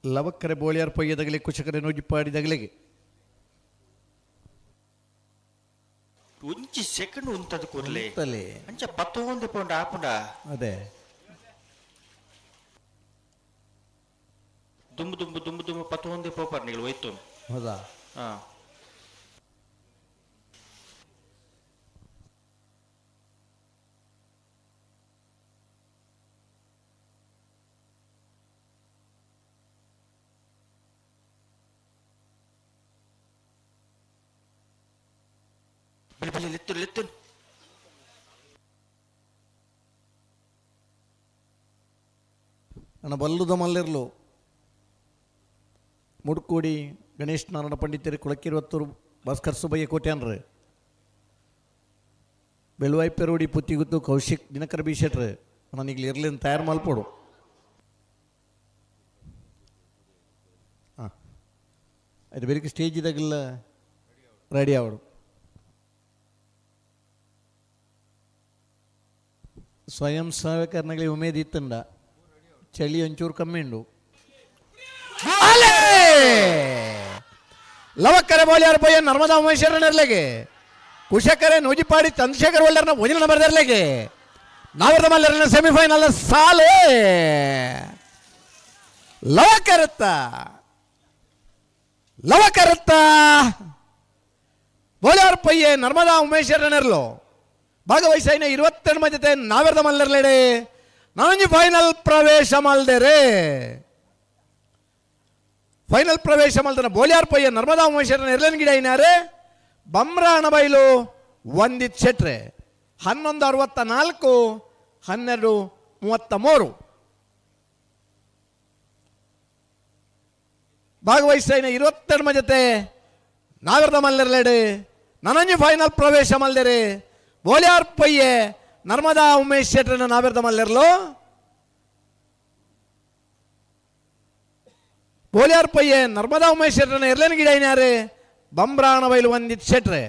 ಲವಕ್ಕರೆ ಬೋಳಿಯಾರ್ ಪೊಯ್ಯದಗಲಿ ಕುಶಕರೆ ನೋಜಿಪ್ಪಾಡಿದಗಲಿಗೆ ಒಂಜಿ ಸೆಕೆಂಡ್ ಉಂತದ ಕೂಡಲೇ ಉಂತಲೆ. ಅಂಚ ಪತ್ತೊಂದು ಪೌಂಡ್ ಆಪುಂಡ ಅದೇ ದುಂಬು ದುಂಬು ದುಂಬು ದುಂಬು ಪತ್ತೊಂದು ಪೋಪರ್ ನೀವು ಹೋಯ್ತು. ಹೌದಾ? ಹಾ. ಬಲಿ ಬಲಿ ಲೆತ್ತು ಲೆತ್ತು. ನನ್ನ ಬಲ್ಲುದ ಮಲ್ಲಿರ್ಲು ಮುಡ್ಕೋಡಿ ಗಣೇಶ್ ನಾರಾಯಣ ಪಂಡಿತರು ಕುಳಕಿರುವತ್ತೂರು ಭಾಸ್ಕರ್ ಸುಬ್ಬಯ್ಯ ಕೋಟ್ಯಾನ್ರು ಬೆಳುವಾಯಿ ಪೆರೋಡಿ ಪುತ್ತಿಗುತ್ತು ಕೌಶಿಕ್ ದಿನಕರ ಬಿ ಶೆಟ್ರು ನನಗೆ ಇರ್ಲಿನ ತಯಾರು ಮಲ್ಪೋಡು. ಹಾಂ, ಅದು ಬೆಳಿಗ್ಗೆ ಸ್ಟೇಜ್ ಇದಾಗಿಲ್ಲ ರೆಡಿ ಅವಡು. ಸ್ವಯಂ ಸೇವಕರ್ನಗಲಿ ಉಮೇದ್ ಇತ್ತಂಡ ಚಳಿ ಒಂಚೂರು ಕಮ್ಮಿ ಉಂಡು. ಲವಕ್ಕರೆ ಬೋಲಿಯಾರ ಪಯ್ಯ ನರ್ಮದಾ ಉಮೇಶ್ವರನಿರ್ಲೆಗೆ ಕುಶಕರೆ ನೂಜಿಪಾಡಿ ಚಂದ್ರಶೇಖರ್ ಒಳ್ಳರ್ನ ಒಂಜಿನ ಬರೆದಿರ್ಲೆಗೆ ನಾವಿರದ ಮಲ್ಲರನ ಸೆಮಿಫೈನಲ್ ಸಾಲೆ ಲವಕರತ್ತ ಲವಕರತ್ತ ಬೋಲಿಯಾರ ಪಯ್ಯೆ ನರ್ಮದಾ ಉಮೇಶ್ವರನಿರ್ಲು ಭಾಗವಹಿಸೈನ 22 ಜೊತೆ ನಾವಿರದ ಮಲ್ಲರ್ಲೆಡೆ ನಾನೊಂಜಿ ಫೈನಲ್ ಪ್ರವೇಶ ಮಲ್ದೇರೆ. ಫೈನಲ್ ಪ್ರವೇಶ ಮಲ್ದನ ಬೋಲಿಯಾರ್ ಪಯ್ಯ ನರ್ಮದಾ ಉಮೇಶ್ವರನ ಎರ್ಲನ್ ಗಿಡ ಐನಾರೆ ಬಮ್ರಾಣ ಬೈಲು ವಂದಿತ್ ಶೆಟ್ರೆ 11:64 12:33 ಭಾಗವಹಿಸೈನ 22 ಜೊತೆ ನಾಗರದ ಮಲ್ಲರ್ಲೆಡೆ ನನಂಜಿ ಫೈನಲ್ ಪ್ರವೇಶ ಮಲ್ದೇರೆ ಬೋಲಿಯಾರ್ ಪಯ್ಯೆ ನರ್ಮದಾ ಉಮೇಶ್ ಶೆಟ್ರನ ನಾವೆರ್ದ ಮಲ್ಲೆರ್ಲು ಬೋಲಿಯಾರ್ ಪಯ್ಯೆ ನರ್ಮದಾ ಉಮೇಶ್ ಶೆಟ್ರನ ಎರ್ಲೇನ್ ಗಿಡ ಐನಾರೆ ಬಂಬ್ರಾಣ ಬೈಲು ವಂದಿತ್ ಶೆಟ್ರೆ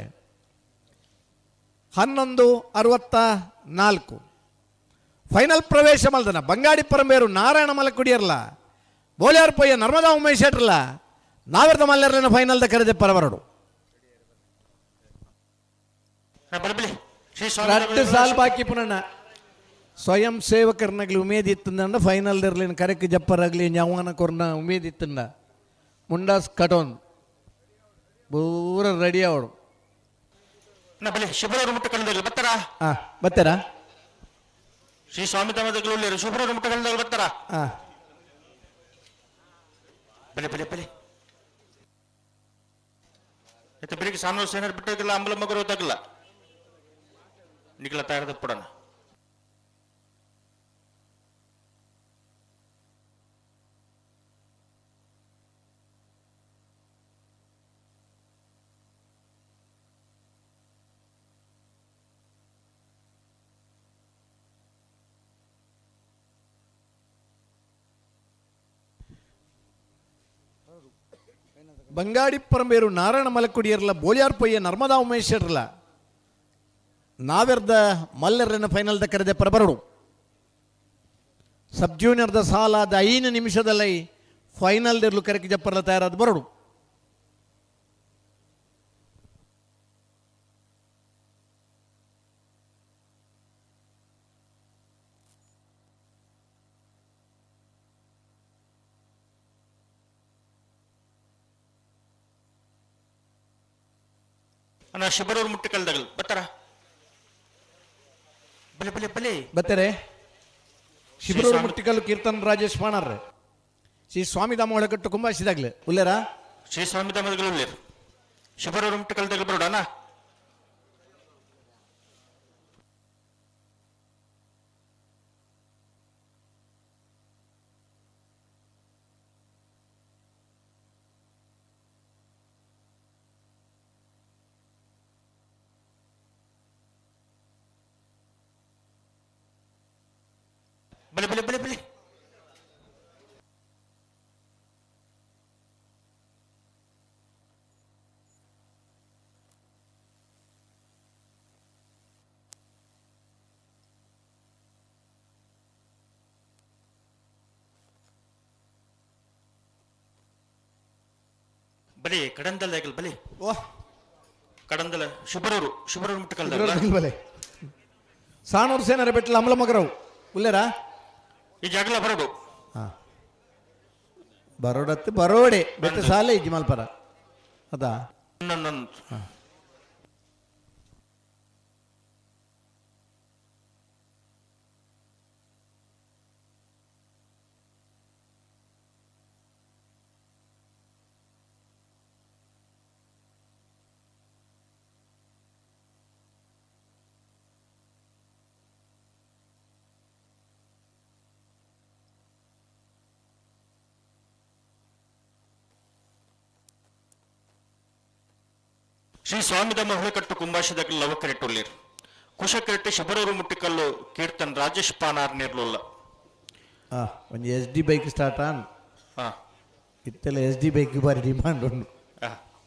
11:64 ಫೈನಲ್ ಪ್ರವೇಶ ಮಲ್ದನ ಬಂಗಾಡಿ ಪರಂಬೇರು ನಾರಾಯಣ ಮಲಕುಡಿಯರ್ಲ ಬೋಲಿಯಾರ್ ಪಯ್ಯ ನರ್ಮದಾ ಉಮೇಶ್ ಶೆಟ್ರಲ್ಲ ನಾವೆರ್ದ ಮಲ್ಲೆರ್ಲಿನ ಫೈನಲ್ದ ಕರೆದೆ ಪರವರಡು. ರಡ್ಡು ಸಾಲ್ ಬಾಕಿ ಪುನಣ್ಣ ಸ್ವಯಂ ಸೇವಕರ್ನಗ್ಲಿ ಉಮೇದ್ ಇತ್ತಂದ ಫೈನಲ್ ಇರ್ಲಿನ ಕರೆಕ್ ಜಪ್ಪರಾಗ್ಲಿ ನ್ಯಾವನ ಕೊರ್ನ ಉಮೇದ್ ಇತ್ತಂದ ಮುಂಡಾಸ್ ಕಟೋನ್ ಪೂರ ರೆಡಿ ಅವಳು. ಶುಭ್ರವರು ಮುಟ್ಟಕಂಡದಲ್ಲಿ ಬರ್ತಾರಾ? ಹಾಂ ಬರ್ತಾರಾ? ಶ್ರೀ ಸ್ವಾಮಿ ತಮದಗಳು ಶುಭ್ರವರು ಮುಟ್ಟಕಂಡದಲ್ಲಿ ಬರ್ತಾರಾ? ಹಾಂ ಬಲೆ ಬಲೆ ಬಲೆ. ಮತ್ತೆ ಬೆಳಿಗ್ಗೆ ಸಾಮೂಲ್ ಸೇನರ್ ಬಿಟ್ಟಿಲ್ಲ ಅಂಬಲ ಮಗರು ತಗಲ್ಲ ನಿಖಲ ತಯಾರದ ಪಡೋಣ. ಬಂಗಾಡಿ ಪರಂಬೇರು ನಾರಾಯಣ ಮಲಕುಡಿಯರ್ಲ ಬೋಲಿಯಾರ್ ಪೊಯ್ಯ ನರ್ಮದಾ ಉಮೇಶ್ವರ್ಲ ನಾವೆರ್ದ ಮಲ್ಲರನ್ನ ಫೈನಲ್ದ ಕರೆದೆ ಪರಬರಡು. ಸಬ್ ಜೂನಿಯರ್ದ ಸಾಲಾದ 5 ನಿಮಿಷದಲ್ಲಿ ಫೈನಲ್ ಇರಲು ಕರೆಕ್ ಜಪ್ಪರ್ಲ ತಯಾರಾದ ಬರಡು. ಅಣ್ಣ ಶಿಬರವ್ರು ಮುಟ್ಟಿ ಕಲ್ದಗಲ್ ಬರ್ತಾರ? ಬಲೆ ಬಲೆ ಬಲೆ ಬರ್ತಾರೆ. ಶಿಬರೂರು ಮುಟ್ಟಿಕಲ್ಲು ಕೀರ್ತನ್ ರಾಜೇಶ್ ಪಾಣರ್ ಶ್ರೀ ಸ್ವಾಮಿ ದಾಮ ಒಳಕಟ್ಟು ಕುಂಬಾಸಿದಾಗ್ಲೆ ಉಲ್ಲೇರಾ? ಶ್ರೀ ಸ್ವಾಮಿ ದಾಮದಗಳು ಉಲ್ಲೇರು. ಶಿಬರೂರು ಮುಟ್ಟಿ ಕಲ್ದಗಲ್ ಬರೋಣ. ಬಲೆ ಬಲೆ ಬಲೆ ಬಲೆ. ಬಲೆ ಕಡಂದಲ ಬಲೆ. ಓಹ್ ಕಡಂದಲ ಶುಭರವರು ಶುಭರವರು ಮುಟ್ಟ ಕಲ್ದಲ್ಲ. ಬಲೆ ಸಾಣೂರು ಸೇನರ ಬೆಟ್ಟಲ ಅಮಲ ಮಗರವು ಉಲ್ಲೇರಾ? ಈ ಜಾಗಲ ಬರೋಡು. ಹಾಂ ಬರೋಡತ್ತು ಬರೋಡೆ ಬೆಟ್ಟ ಸಾಲೆ ಇಜ್ಜಿ ಮಲ್ಪರ ಅದಾ. ಹಾಂ ಶ್ರೀ ಸ್ವಾಮಿದಮ್ಮ ಹುಳಕಟ್ಟು ಕುಂಬಾಶದ ಲವಕರೆಟ್ಟುಳ್ಳೇರು ಕುಶಕರೆಟ್ಟಿ ಶಬರೂರು ಮುಟ್ಟಿಕಲ್ಲು ಕೀರ್ತನ್ ರಾಜೇಶ್ ಪಾನಾರ್ ನೇರ್ಲುಲ್ಲ. ಒಂಜಿ ಎಸ್ ಡಿ ಬೈಕ್ ಸ್ಟಾರ್ಟ್ ಆನ್. ಇತ್ತೆಲ್ಲ ಎಸ್ ಡಿ ಬೈಕ್ ಬಾರಿ ಡಿಮಾಂಡ್ ಉಂಡು.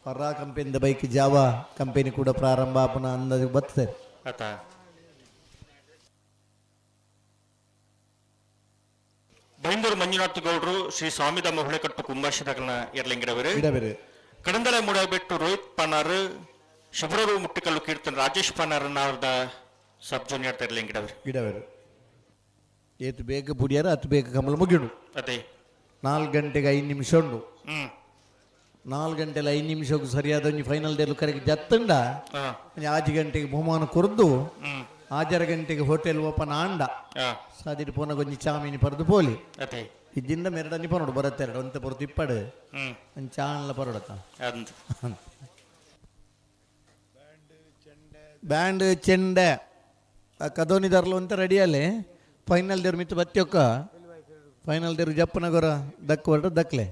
ಪರ್ರಾ ಕಂಪೆನಿದ ಬೈಕ್ ಜಾವಾ ಕಂಪೆನಿ ಕೂಡ ಪ್ರಾರಂಭ ಆಪುನ ಅಂದಾಜು ಬರ್ತದೆ. ಆತ ಬೈಂದೂರು ಮಂಜುನಾಥ್ ಗೌಡ್ರು ಶ್ರೀ ಸ್ವಾಮಿದಮ್ಮ ಹುಳೆಕಟ್ಟು ಕುಂಬಾಶದಗಲ್ನ ಎರ್ಲಿಂಗಿಡವರು. ಇಡಬೇರು. ಕಡಂದಲೆ ಮೂಡಬೆಟ್ಟು ರೋಹಿತ್ ಪಾನಾರ್ ಶಬರೂರು ಮುಟ್ಟಿಕಲ್ಲು ಕೀರ್ತನ್ ರಾಜೇಶ್ ಪಾನಾರ್ ನಾರ್ದ ಸಬ್ ಜೂನಿಯರ್ ಎರ್ಲಿಂಗಿಡವರು. ಗಿಡವರು ಏತು ಬೇಗ ಬುಡಿಯಾರ ಅತು ಬೇಗ ಕಮಲ ಮುಗಿಡು. ಅದೇ 4 ಗಂಟೆಗೆ 5 ನಿಮಿಷ ಉಂಡು. 4 ಗಂಟೆಲಿ 5 ನಿಮಿಷಕ್ಕೂ ಸರಿಯಾದ ಒಂಜಿ ಫೈನಲ್ ದೇಲು ಕರೆಗೆ ಜತ್ತಂಡ ಒಂಜಿ 6 ಗಂಟೆಗೆ ಬಹುಮಾನ ಕೊರ್ದು 6:30 ಗಂಟೆಗೆ ಹೋಟೆಲ್ ಓಪನ್ ಆಂಡ ಸಾದಿಟ್ಟು ಪೋನಗ ಒಂಜಿ ಚಾಮೀನಿ ಪರ್ದು ಪೋಲಿ ಇದ್ದಿಂದ ಮೆರಡನಿ ಪನೋಡು ಬರತ್ತೆರಡು ಒಂತೆ ಪೊರ್ತು ಇಪ್ಪಡು ಒಂಜಿ ಚಾನ್ಲ ಪರೋಡತ್ತ ಬ್ಯಾಂಡ್ ಚೆಂಡೆ ಕದೋನಿದಾರ್ಲು ಅಂತ ರೆಡಿ ಅಲ್ಲೇ ಫೈನಲ್ ದೇವ್ರ ಮಿತ್ತು ಬತ್ತಿಯೊಕ್ಕ ಫೈನಲ್ ದೇವ್ರು ಜಪ್ಪನಗೊರ ದಕ್ ಹೊರಟು ದಕ್ಲೆ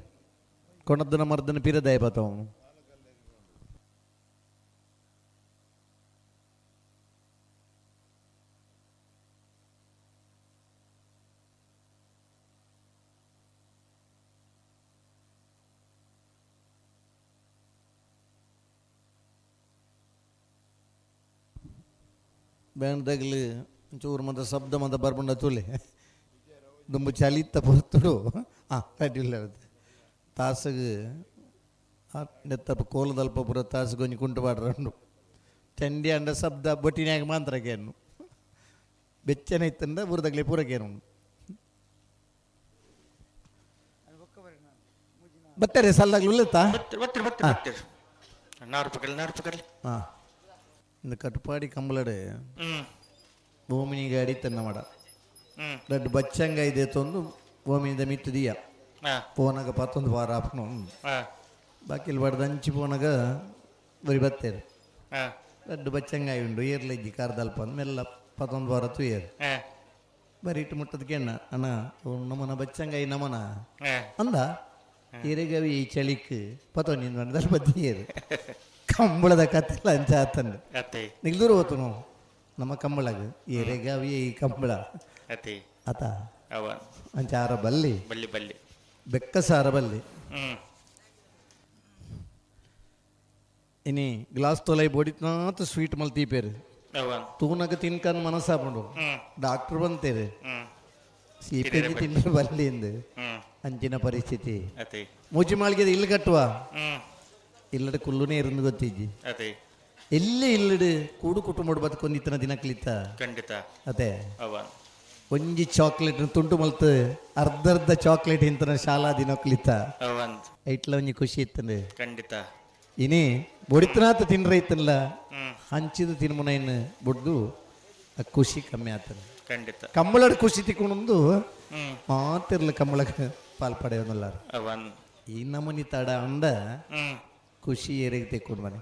ಕೊಣದ್ದನ ಮರ್ದನ ಪಿರದಾಯ ಬತ್ತವ ಬ್ಯಾಂಡ್ ದಗ್ಲು ಒಂಚೂರು ಮಂದ ಶಬ್ದ ಮಂದ ಬರ್ಬಂಡ ತೂಲೆ ದುಂಬು ಚಲಿತ್ತ ಪೊರ್ತುಡು ರೆಡಿ ಇಲ್ಲ ತಾಸಗ್ ನೆತ್ತಪ್ಪ ಕೋಲದಲ್ಪ ಪೂರ ತಾಸು ಒಂಜಿ ಕುಂಟು ಪಾಡ್ರಂಡು ಚಂಡಿ ಅಂಡ ಶಬ್ದ ಬೊಟ್ಟಿನ್ಯಾಗ ಮಾಂತ್ರಕೇನು ಬೆಚ್ಚನೆ ಇತ್ತಂಡ ಊರದಗ್ಲೆ ಪೂರಕೇನು ಬತ್ತಾರೆ ಸಲ್ಲಾಗ್ಲು ಉಲ್ಲೆತ್ತಾ. ಬತ್ತಿರ್ ಬತ್ತಿರ್ ಬತ್ತಿರ್ ನಾರು ಪಕಡ್ಲಿ ನಾರು ಪಕಡ್ಲಿ. ಹಾಂ ಇಂದು ಕಟಪಾಡಿ ಕಂಬಳಡೆ ಭೂಮಿನಿ ಗಾಡಿ ತನ್ನ ಮಡ ದೊಡ್ಡ ಬಚ್ಚಂಗ ಇದೆ ತೊಂದು ಭೂಮಿನಿದ ಮಿತ್ತು ದಿಯ ಪೋನಾಗ ಪತ್ತೊಂದು ವಾರ ಆಪನು ಬಾಕಿಲ್ ಬಡ್ದು ಅಂಚಿ ಪೋನಾಗ ಬರಿ ಬತ್ತೇರು ದೊಡ್ಡ ಬಚ್ಚಂಗಾಯಿ ಉಂಡು ಏರ್ಲೆಜ್ಜಿ ಕಾರ್ದಲ್ಪ ಅಂದ್ ಮೆಲ್ಲ ಪತ್ತೊಂದು ವಾರ ತುಯೇರು ಬರೀ ಇಟ್ಟು ಮುಟ್ಟದ ಕೆಣ್ಣ ಅಣ್ಣ ನಮನ ಬಚ್ಚಂಗಾಯಿ ನಮನ ಅಂದ ಏರೆಗವಿ ಈ ಚಳಿಕ್ ಪತ್ತೊಂದು ದಲ್ಪ ಏರು ಕಂಬಳದ ಕತ್ತೆಲ್ಲ ಅಂಚ ಆತಂಡು ನಿಲ್ದೂರು ಹೋತು ನಮ್ಮ ಕಂಬಳಗ ಏರೆಗವಿ ಈ ಕಂಬಳ ಆತ ಅಂಚ ಆರ ಬಲ್ಲಿ ಬಲ್ಲಿ ಬಲ್ಲಿ ಬೆಕ್ಕ ಸಾರ ಬಲ್ಲಿ ಇನಿ ಗ್ಲಾಸ್ ತೊಲೈ ಬೋಡಿತ್ನಾತ ಸ್ವೀಟ್ ಮಲ್ತಿ ಪೇರು ತೂನಗ ತಿನ್ಕನ್ ಮನಸ್ಸಾಪುಂಡು ಡಾಕ್ಟರ್ ಬಂತೇರು ಸೀಪೆಂಜಿ ತಿಂದ್ರೆ ಬಲ್ಲಿ ಎಂದು ಅಂಚಿನ ಪರಿಸ್ಥಿತಿ ಮೂಜಿ ಮಾಳಿಗೆ ಇಲ್ಲಿ ಕಟ್ಟುವ ಇಲ್ಲಡ ಕುಲ್ಲುನೇ ಇರಂದು ಗೊತ್ತಿಜ್ಜಿ ಎಲ್ಲಿ ಇಲ್ಲಡು ಕೂಡು ಕುಟುಂಬ ಬದುಕೊಂದಿತ್ತನ ದಿನಕ್ಲಿತ್ತ ಖಂಡಿತ ಅದೇ ಒಂಜಿ ಚಾಕ್ಲೇಟ್ ತುಂಟು ಮಲ್ತು ಅರ್ಧ ಅರ್ಧ ಚಾಕ್ಲೇಟ್ ಇಂತನ ಶಾಲಾ ದಿನಕ್ಲಿತ್ತ ಐಟ್ಲ ಒಂಜಿ ಖುಷಿ ಇತ್ತಂದು ಖಂಡಿತ ಇನಿ ಬೊಡಿತನಾತ ತಿನ್ರೆ ಇತ್ತಲ್ಲ ಹಂಚಿದ ತಿನ್ಮುನೈನ್ ಬುಡ್ದು ಆ ಖುಷಿ ಕಮ್ಮಿ ಆತನ ಖಂಡಿತ ಕಂಬಳಡ್ ಖುಷಿ ತಿಕ್ಕೊಂಡು ಮಾತಿರ್ಲ ಕಂಬಳಕ್ಕೆ ಪಾಲ್ ಪಡೆಯೋನಲ್ಲ ಈ ನಮೂನಿ ತಡ ಅಂದ ಖುಷಿ ಏರಿಗೆ ತೆಕ್ಕೊಂಡು ಮನೆ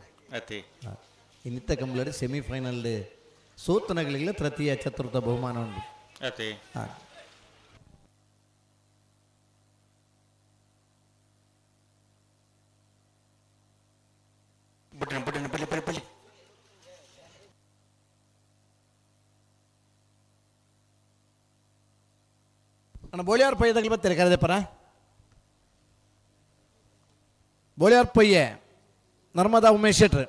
ಇನ್ನಿತ್ತ ಕಂಬಳಡ್ ಸೆಮಿಫೈನಲ್ ಸೋತನಗಳಿಲ್ಲ ತೃತೀಯ ಚತುರ್ಥ ಬಹುಮಾನ ಉಂಟು. ಬುಡ್ಡಿನ ಬುಡ್ಡಿನ ಬಲಿ ಬಲಿ ಬಲಿ ಅಣ್ಣ ಬೋಳಿಯಾರ್ ಪಯ್ಯದಾಗಲಿ ಬರ್ತಾರೆ ಕರೆದಪ್ಪರ ಬೋಳಿಯಾರ್ ಪಯ್ಯೆ ನರ್ಮದಾ ಉಮೇಶ್ ಶೆಟ್ರ್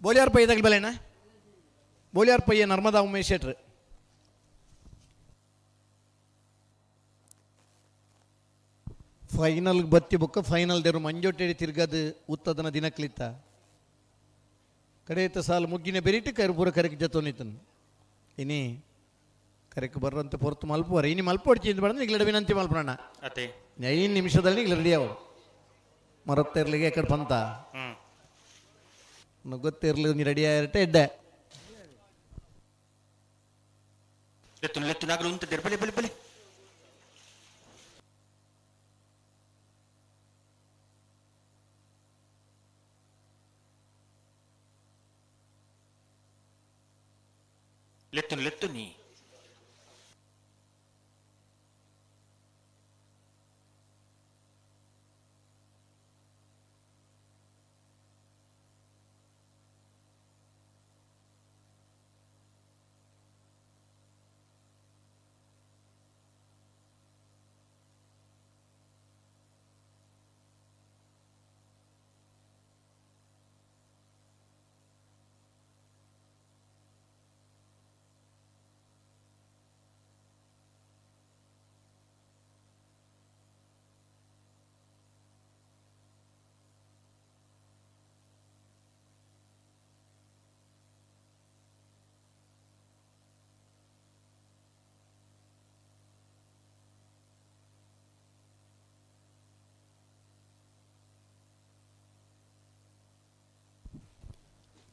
ಬೋಲಿಯಾರ್ ಪಯ್ಯದಾಗಲಿ ಬಲೇಣ ಬೋಲಿಯಾರ್ ಪಯ್ಯ ನರ್ಮದಾ ಉಮೇಶ್ ಶೆಟ್ರ್ ಫೈನಲ್ ಬತ್ತಿ ಬೊಕ್ಕ ಫೈನಲ್ ದೇರು ಮಂಜೊಟ್ಟೆಡಿ ತಿರ್ಗದು ಉತ್ತದನ ದಿನಕ್ಲಿತ್ತ ಕಡೆಯತ್ತ ಸಾಲು ಮುಗ್ಗಿನ ಬೆರಿಟ್ಟು ಕರು ಪೂರ ಕರೆಕ್ ಜತೋನಿತನು ಇನಿ ಕರೆಕ್ ಬರ್ರಂತ ಪೊರ್ತು ಮಲ್ಪುವರ ಇನಿ ಮಲ್ಪೊಡ್ಚಿ ಇಂದ ಬಡಂದ್ರೆ ಈಗಲಡ ವಿನಂತಿ ಮಲ್ಪಣ ಅದೇ 5 ನಿಮಿಷದಲ್ಲಿ ಈಗಲ ರೆಡಿ ಅವು ಮರತ್ತಿರ್ಲಿಗೆ ಎಕಡೆ ಪಂತ ಗೊತ್ತಿರ್ಲಿ ನೀ ರೆಡಿ ಆಗಿರಟ್ಟೆ ಎಡ್ಡೆ ಲೆತ್ತು ಲೆತ್ತು ನಾಗಲು ಉಂತಿದ್ದೀರಿ ಬಲಿ ಬಲಿ ಬಲಿ ಲೆತ್ತುನಿ ಲೆತ್ತುನಿ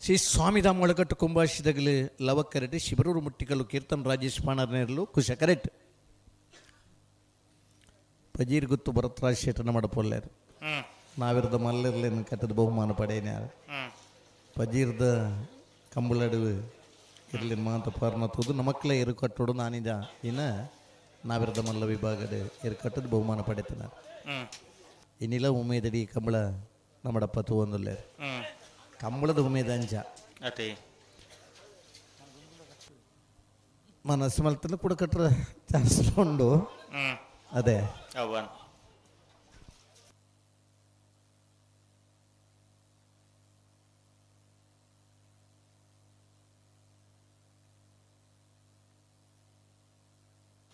ಶ್ರೀ ಸ್ವಾಮಿಧಾಮ ಒಳಗಟ್ಟು ಕುಂಭಾಷಿದಗಲು ಲವಕರೆಟ್ ಶಿಬರೂರು ಮುಟ್ಟಿಕಲ್ಲು ಕೀರ್ತನ್ ರಾಜೇಶ್ ಪಾಣರ್ನೇರ್ಲು ಕುಶ ಕರೆಟ್ ಪಜೀರ್ ಗುತ್ತು ಭರತ್ರಾಜ್ ಶೇಟನ ಮಾಡಪೊಲ್ಲೇರು ನಾವಿರದ ಮಲ್ಲಿರ್ಲೇನು ಕಟ್ಟದ ಬಹುಮಾನ ಪಡೆಯನ್ಯಾರ ಪಜೀರ್ದ ಕಂಬಳಡುವು ಇರ್ಲಿನ ಮಾತ ಪಾರ್ನ ತೂದು ನಮಕ್ಲೆ ಎರು ಕಟ್ಟೋಡು ನಾನಿದ ಇನ್ನ ನಾವಿರದ ಮಲ್ಲ ವಿಭಾಗದ ಎರು ಕಟ್ಟದ ಬಹುಮಾನ ಪಡೆತನ ಇನ್ನಿಲ್ಲ ಉಮೇದಡಿ ಕಂಬಳ ನಮ್ಮಡಪ್ಪ ತೂವೊಂದುಲ್ಲೇರು ಕಂಬಳದ ಉಮೇದ ಅಂಚ ಅತೆ ಮನಸ್ಸು ಮಲ್ತನ ಕೂಡ ಕಟ್ಟರ ಚಾನ್ಸ್ ಉಂಡು ಅದೇ ಅವನ್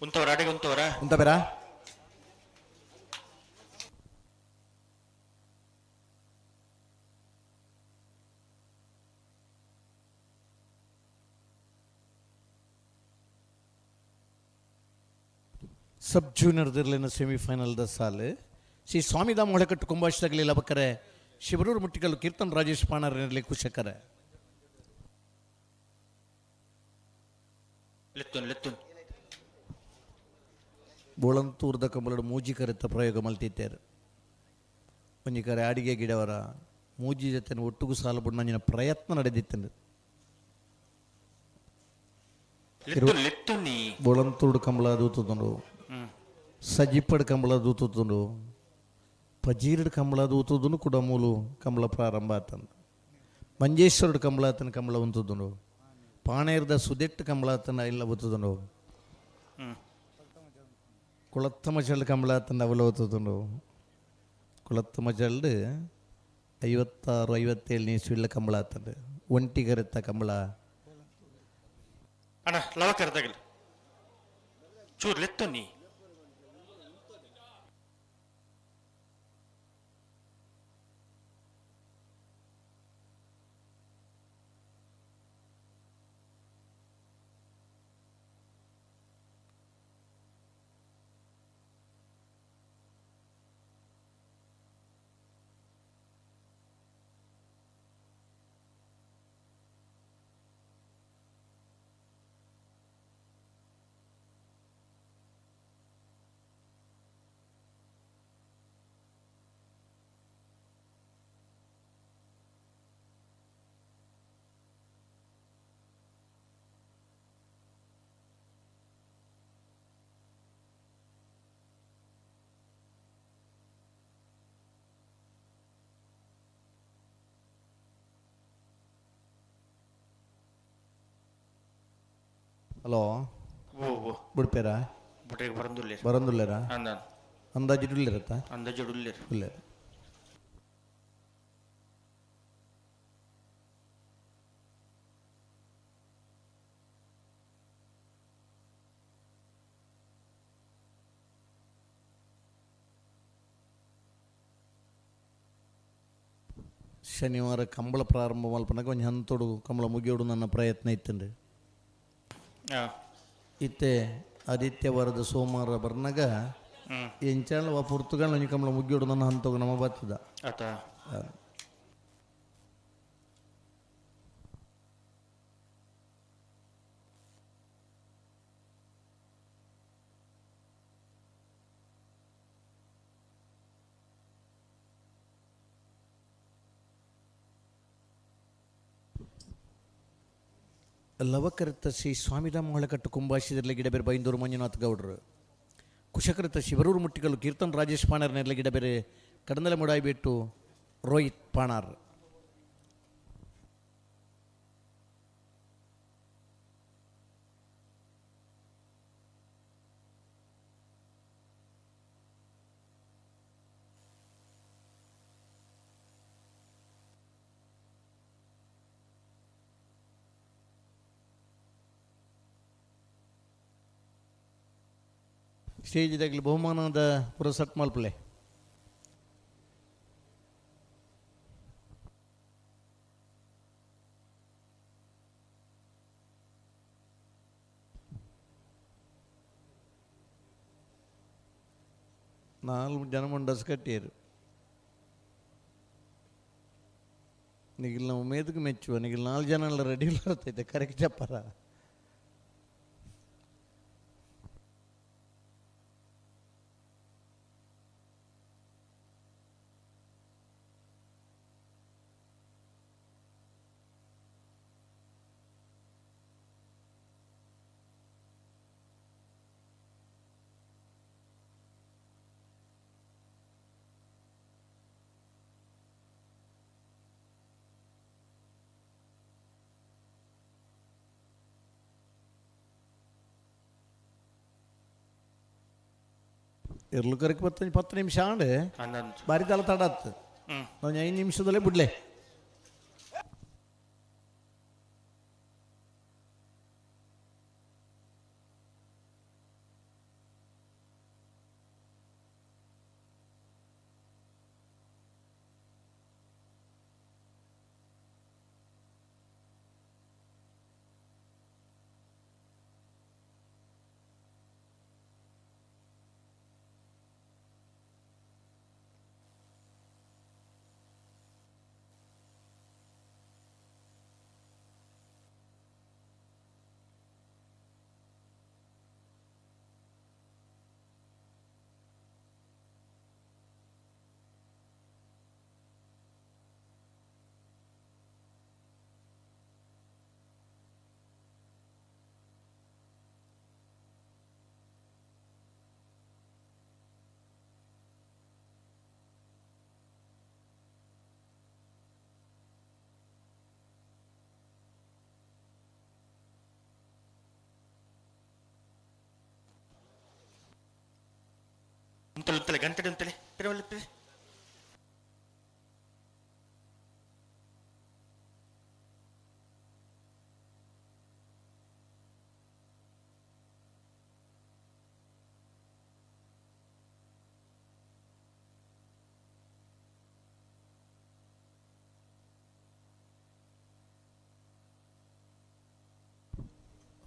ಉಂತವರ ಅಡಿಗೆ ಉಂತವರ ಉಂತಬೇರಾ ಸಬ್ ಜೂನಿಯರ್ ದಿರ್ಲಿನ ಸೆಮಿಫೈನಲ್ದ ಸಾಲು ಶ್ರೀ ಸ್ವಾಮಿಧಾಮ ಒಳಕಟ್ಟು ಕುಂಭಾಷಿತಗಲಿ ಲಬಕರೆ ಶಿವರೂರು ಮುಟ್ಟಿಕಲ್ಲು ಕೀರ್ತನ್ ರಾಜೇಶ್ ಪಾಣರನಲ್ಲಿ ಕುಶಕರೆ ಲೆತ್ತುನ್ ಲೆತ್ತುನ್ ಬೋಳಂತೂರ್ದ ಕಂಬಳಡು ಮೂಜಿ ಕರೆತ ಪ್ರಯೋಗ ಮಲ್ತಿತ್ತೇರು ಒಂಜಿ ಕರೆ ಅಡಿಗೆ ಗಿಡವರ ಮೂಜಿ ಜೊತೆ ಒಟ್ಟುಗು ಸಾಲು ಬುಡ್ನಂಜಿನ ಪ್ರಯತ್ನ ನಡೆದಿತ್ತಂದು ಲೆತ್ತುನ್ ಲೆತ್ತುನಿ ಬೋಳಂತೂರ್ಡು ಕಂಬಳ ದೂತುಂಡು ಸಜಿಪ್ಪಡ್ ಕಂಬಳ ದೂತುಂಡು ಪಜೀರಡ್ ಕಂಬಳ ದೂತುದುನು ಕೂಡ ಮೂಲು ಕಂಬಳ ಪ್ರಾರಂಭ ಆತಂದು ಮಂಜೇಶ್ವರಡ್ ಕಂಬಳ ಆತನ ಕಂಬಳ ಉಂತುದುಂಡು ಪಾಣೇರ್ದ ಸುದೆಟ್ಟು ಕಂಬಳ ಆತನ ಇಲ್ಲ ಬತ್ತುದುಂಡು ಕುಳತ್ತ ಮಜಲ್ ಕಂಬಳ ಆತನ ಅವಲ ಒತ್ತುದುಂಡು ಕುಳತ್ತ ಮಜಲ್ಡು 56 57 ಇಸ್ವಿಲ್ಲ ಕಂಬಳ ಆತಂದು ಒಂಟಿಗರೆತ್ತ ಕಂಬಳ ಅಣ್ಣ ಲವಕರದಗಲ್ ಚೂರು ಲೆತ್ತುನಿ ಹಲೋ ಓ ಓ ಬಿಡ್ಪೇರಾ ಬುಟ್ರಿಗೆ ಬರಂದುಲ್ಲೇರು ಬರಂದುಲ್ಲೇರಾ ಅಂದ ಅಂದಾಜು ಉಳ್ಳಿರತ್ತಾ ಅಂದಾಜು ಉಳ್ಳೇರು ಉಳ್ಳೇರು ಶನಿವಾರ ಕಂಬಳ ಪ್ರಾರಂಭ ಮಲ್ಪನಾಗ ಒಂಜಿ ಹಂತೋಡು ಕಂಬಳ ಮುಗಿಯೋಡು ನನ್ನ ಪ್ರಯತ್ನ ಇತ್ತಂಡು ಇತ್ತೆ ಆದಿತ್ಯವಾರದ ಸೋಮವಾರ ಬರ್ನಾಗ ಎಂಚಾಳ ವಾ ಪುರ್ತುಗಳು ಒಂಜಿ ಕಂಬಳ ಮುಗಿಯೋಡು ನನ್ನ ಹಂತೋಗ ನಮ್ಮ ಬರ್ತದ. ಆತ. ಲವಕರತ ಶ್ರೀ ಸ್ವಾಮಿರಾಮ ಹೊಳಕಟ್ಟು ಕುಂಬಾಶಿದರ್ಲೆ ಗಿಡಬೇರೆ ಬೈಂದೂರು ಮಂಜುನಾಥ್ ಗೌಡ್ರು. ಕುಶಕೃತ ಶಿವರೂರು ಮುಟ್ಟಿಗಲ್ಲು ಕೀರ್ತನ್ ರಾಜೇಶ್ ಪಾಣಾರ್ ನೆರ್ಲೆ ಗಿಡಬೇರೆ ಕಡಂದಲೆ ಮುಡಾಯಿಬೆಟ್ಟು ರೋಹಿತ್ ಪಾಣಾರ್. ಸ್ಟೇಜ್ದಾಗಲಿ ಬಹುಮಾನದ ಪುರಸಟ್ ಮಲ್ಪಲೆ. ನಾಲ್ಕು ಜನ ಮುಂಡಸ್ ಕಟ್ಟಿಯರು. ನಿಗಿಲ್ ನಾವು ಮೇದಕ್ಕೆ ಮೆಚ್ಚುವ ನಿಗಿಲ್ ನಾಲ್ಕು ಜನ ಎಲ್ಲ ರೆಡಿ ಇರ್ತೈತೆ ಕರೆಕ್ಟ್ ಚಪ್ಪರ. ಎರ್ಲು ಕರಕ್ಕೆ ಪತ್ತು 10 ನಿಮಿಷ ಆಂಡ್ ಬಾರಿ ತಲ ತಡ ಆತು. ನಾವು 5 ನಿಮಿಷದಲ್ಲೇ ಬಿಡ್ಲೆ. ಉಂತಲೆ ಗಂಟೆ ಉಂತಲೆ ಪಿರವಲ್ಲ.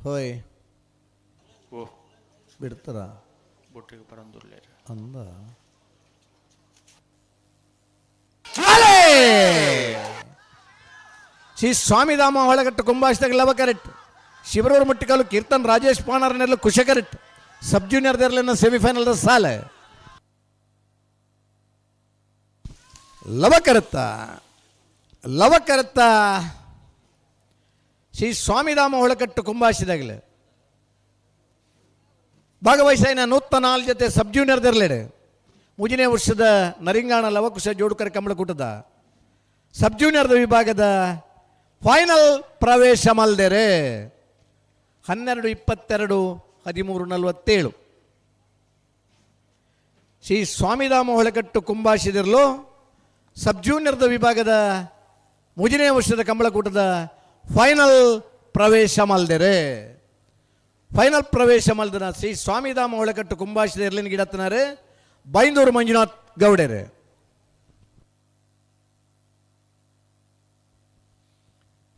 ಹೋಯ್ ಓ ಬಿಡ್ತಾರ ಬೊಟ್ಟಿಗೆ ಪರಂದುರ್ಲೇರು ಅಂದ. ಶ್ರೀ ಸ್ವಾಮಿಧಾಮ ಹೊಳಗಟ್ಟು ಕುಂಬಾಶದಾಗ ಲವ ಕರೆಕ್ಟ್. ಶಿವರೂರು ಮುಟ್ಟಿಕಾಲು ಕೀರ್ತನ್ ರಾಜೇಶ್ ಪಾಣಾರ್ನೆಲ್ಲ ಕುಶ ಕರೆಕ್ಟ್. ಸಬ್ ಜೂನಿಯರ್ ದೇರ್ಲೆನ ಸೆಮಿಫೈನಲ್ ಸಾಲ. ಲವಕರತ್ತ ಲವಕರತ್ತ ಶ್ರೀ ಸ್ವಾಮಿಧಾಮ ಹೊಳಕಟ್ಟು ಕುಂಬಾಶಿದಾಗಲೇ ಭಾಗವಹಿಸಾಯಿನ ನೂತ ನಾಲ್ ಜೊತೆ ಸಬ್ ಜೂನಿಯರ್ ದೆರ್ಲೆಡ್ ಮುಜಿನೇ ವರ್ಷದ ನರಿಂಗಾಣ ಲವಕುಶ ಜೋಡುಕರ ಕಂಬಳಕೂಟದ ಸಬ್ ಜೂನಿಯರ್ದ ವಿಭಾಗದ ಫೈನಲ್ ಪ್ರವೇಶ ಮಲ್ದೆರೆ 12 22 13 47. ಶ್ರೀ ಸ್ವಾಮಿಧಾಮ ಹೊಳಕಟ್ಟು ಕುಂಬಾಶಿದಿರಲು ಸಬ್ ಜೂನಿಯರ್ದ ವಿಭಾಗದ ಮುಜಿನೇ ವರ್ಷದ ಕಂಬಳಕೂಟದ ಫೈನಲ್ ಪ್ರವೇಶ ಮಲ್ದೆರೆ. ಫೈನಲ್ ಪ್ರವೇಶ ಮಲ್ದನ ಶ್ರೀ ಸ್ವಾಮಿಧಾಮ ಹೊಳಕಟ್ಟು ಕುಂಬಾಶಿದ ಎರ್ಲಿನ ಗಿಡತ್ತನಾರೆ ಬೈಂದೂರು ಮಂಜುನಾಥ್ ಗೌಡರೆ.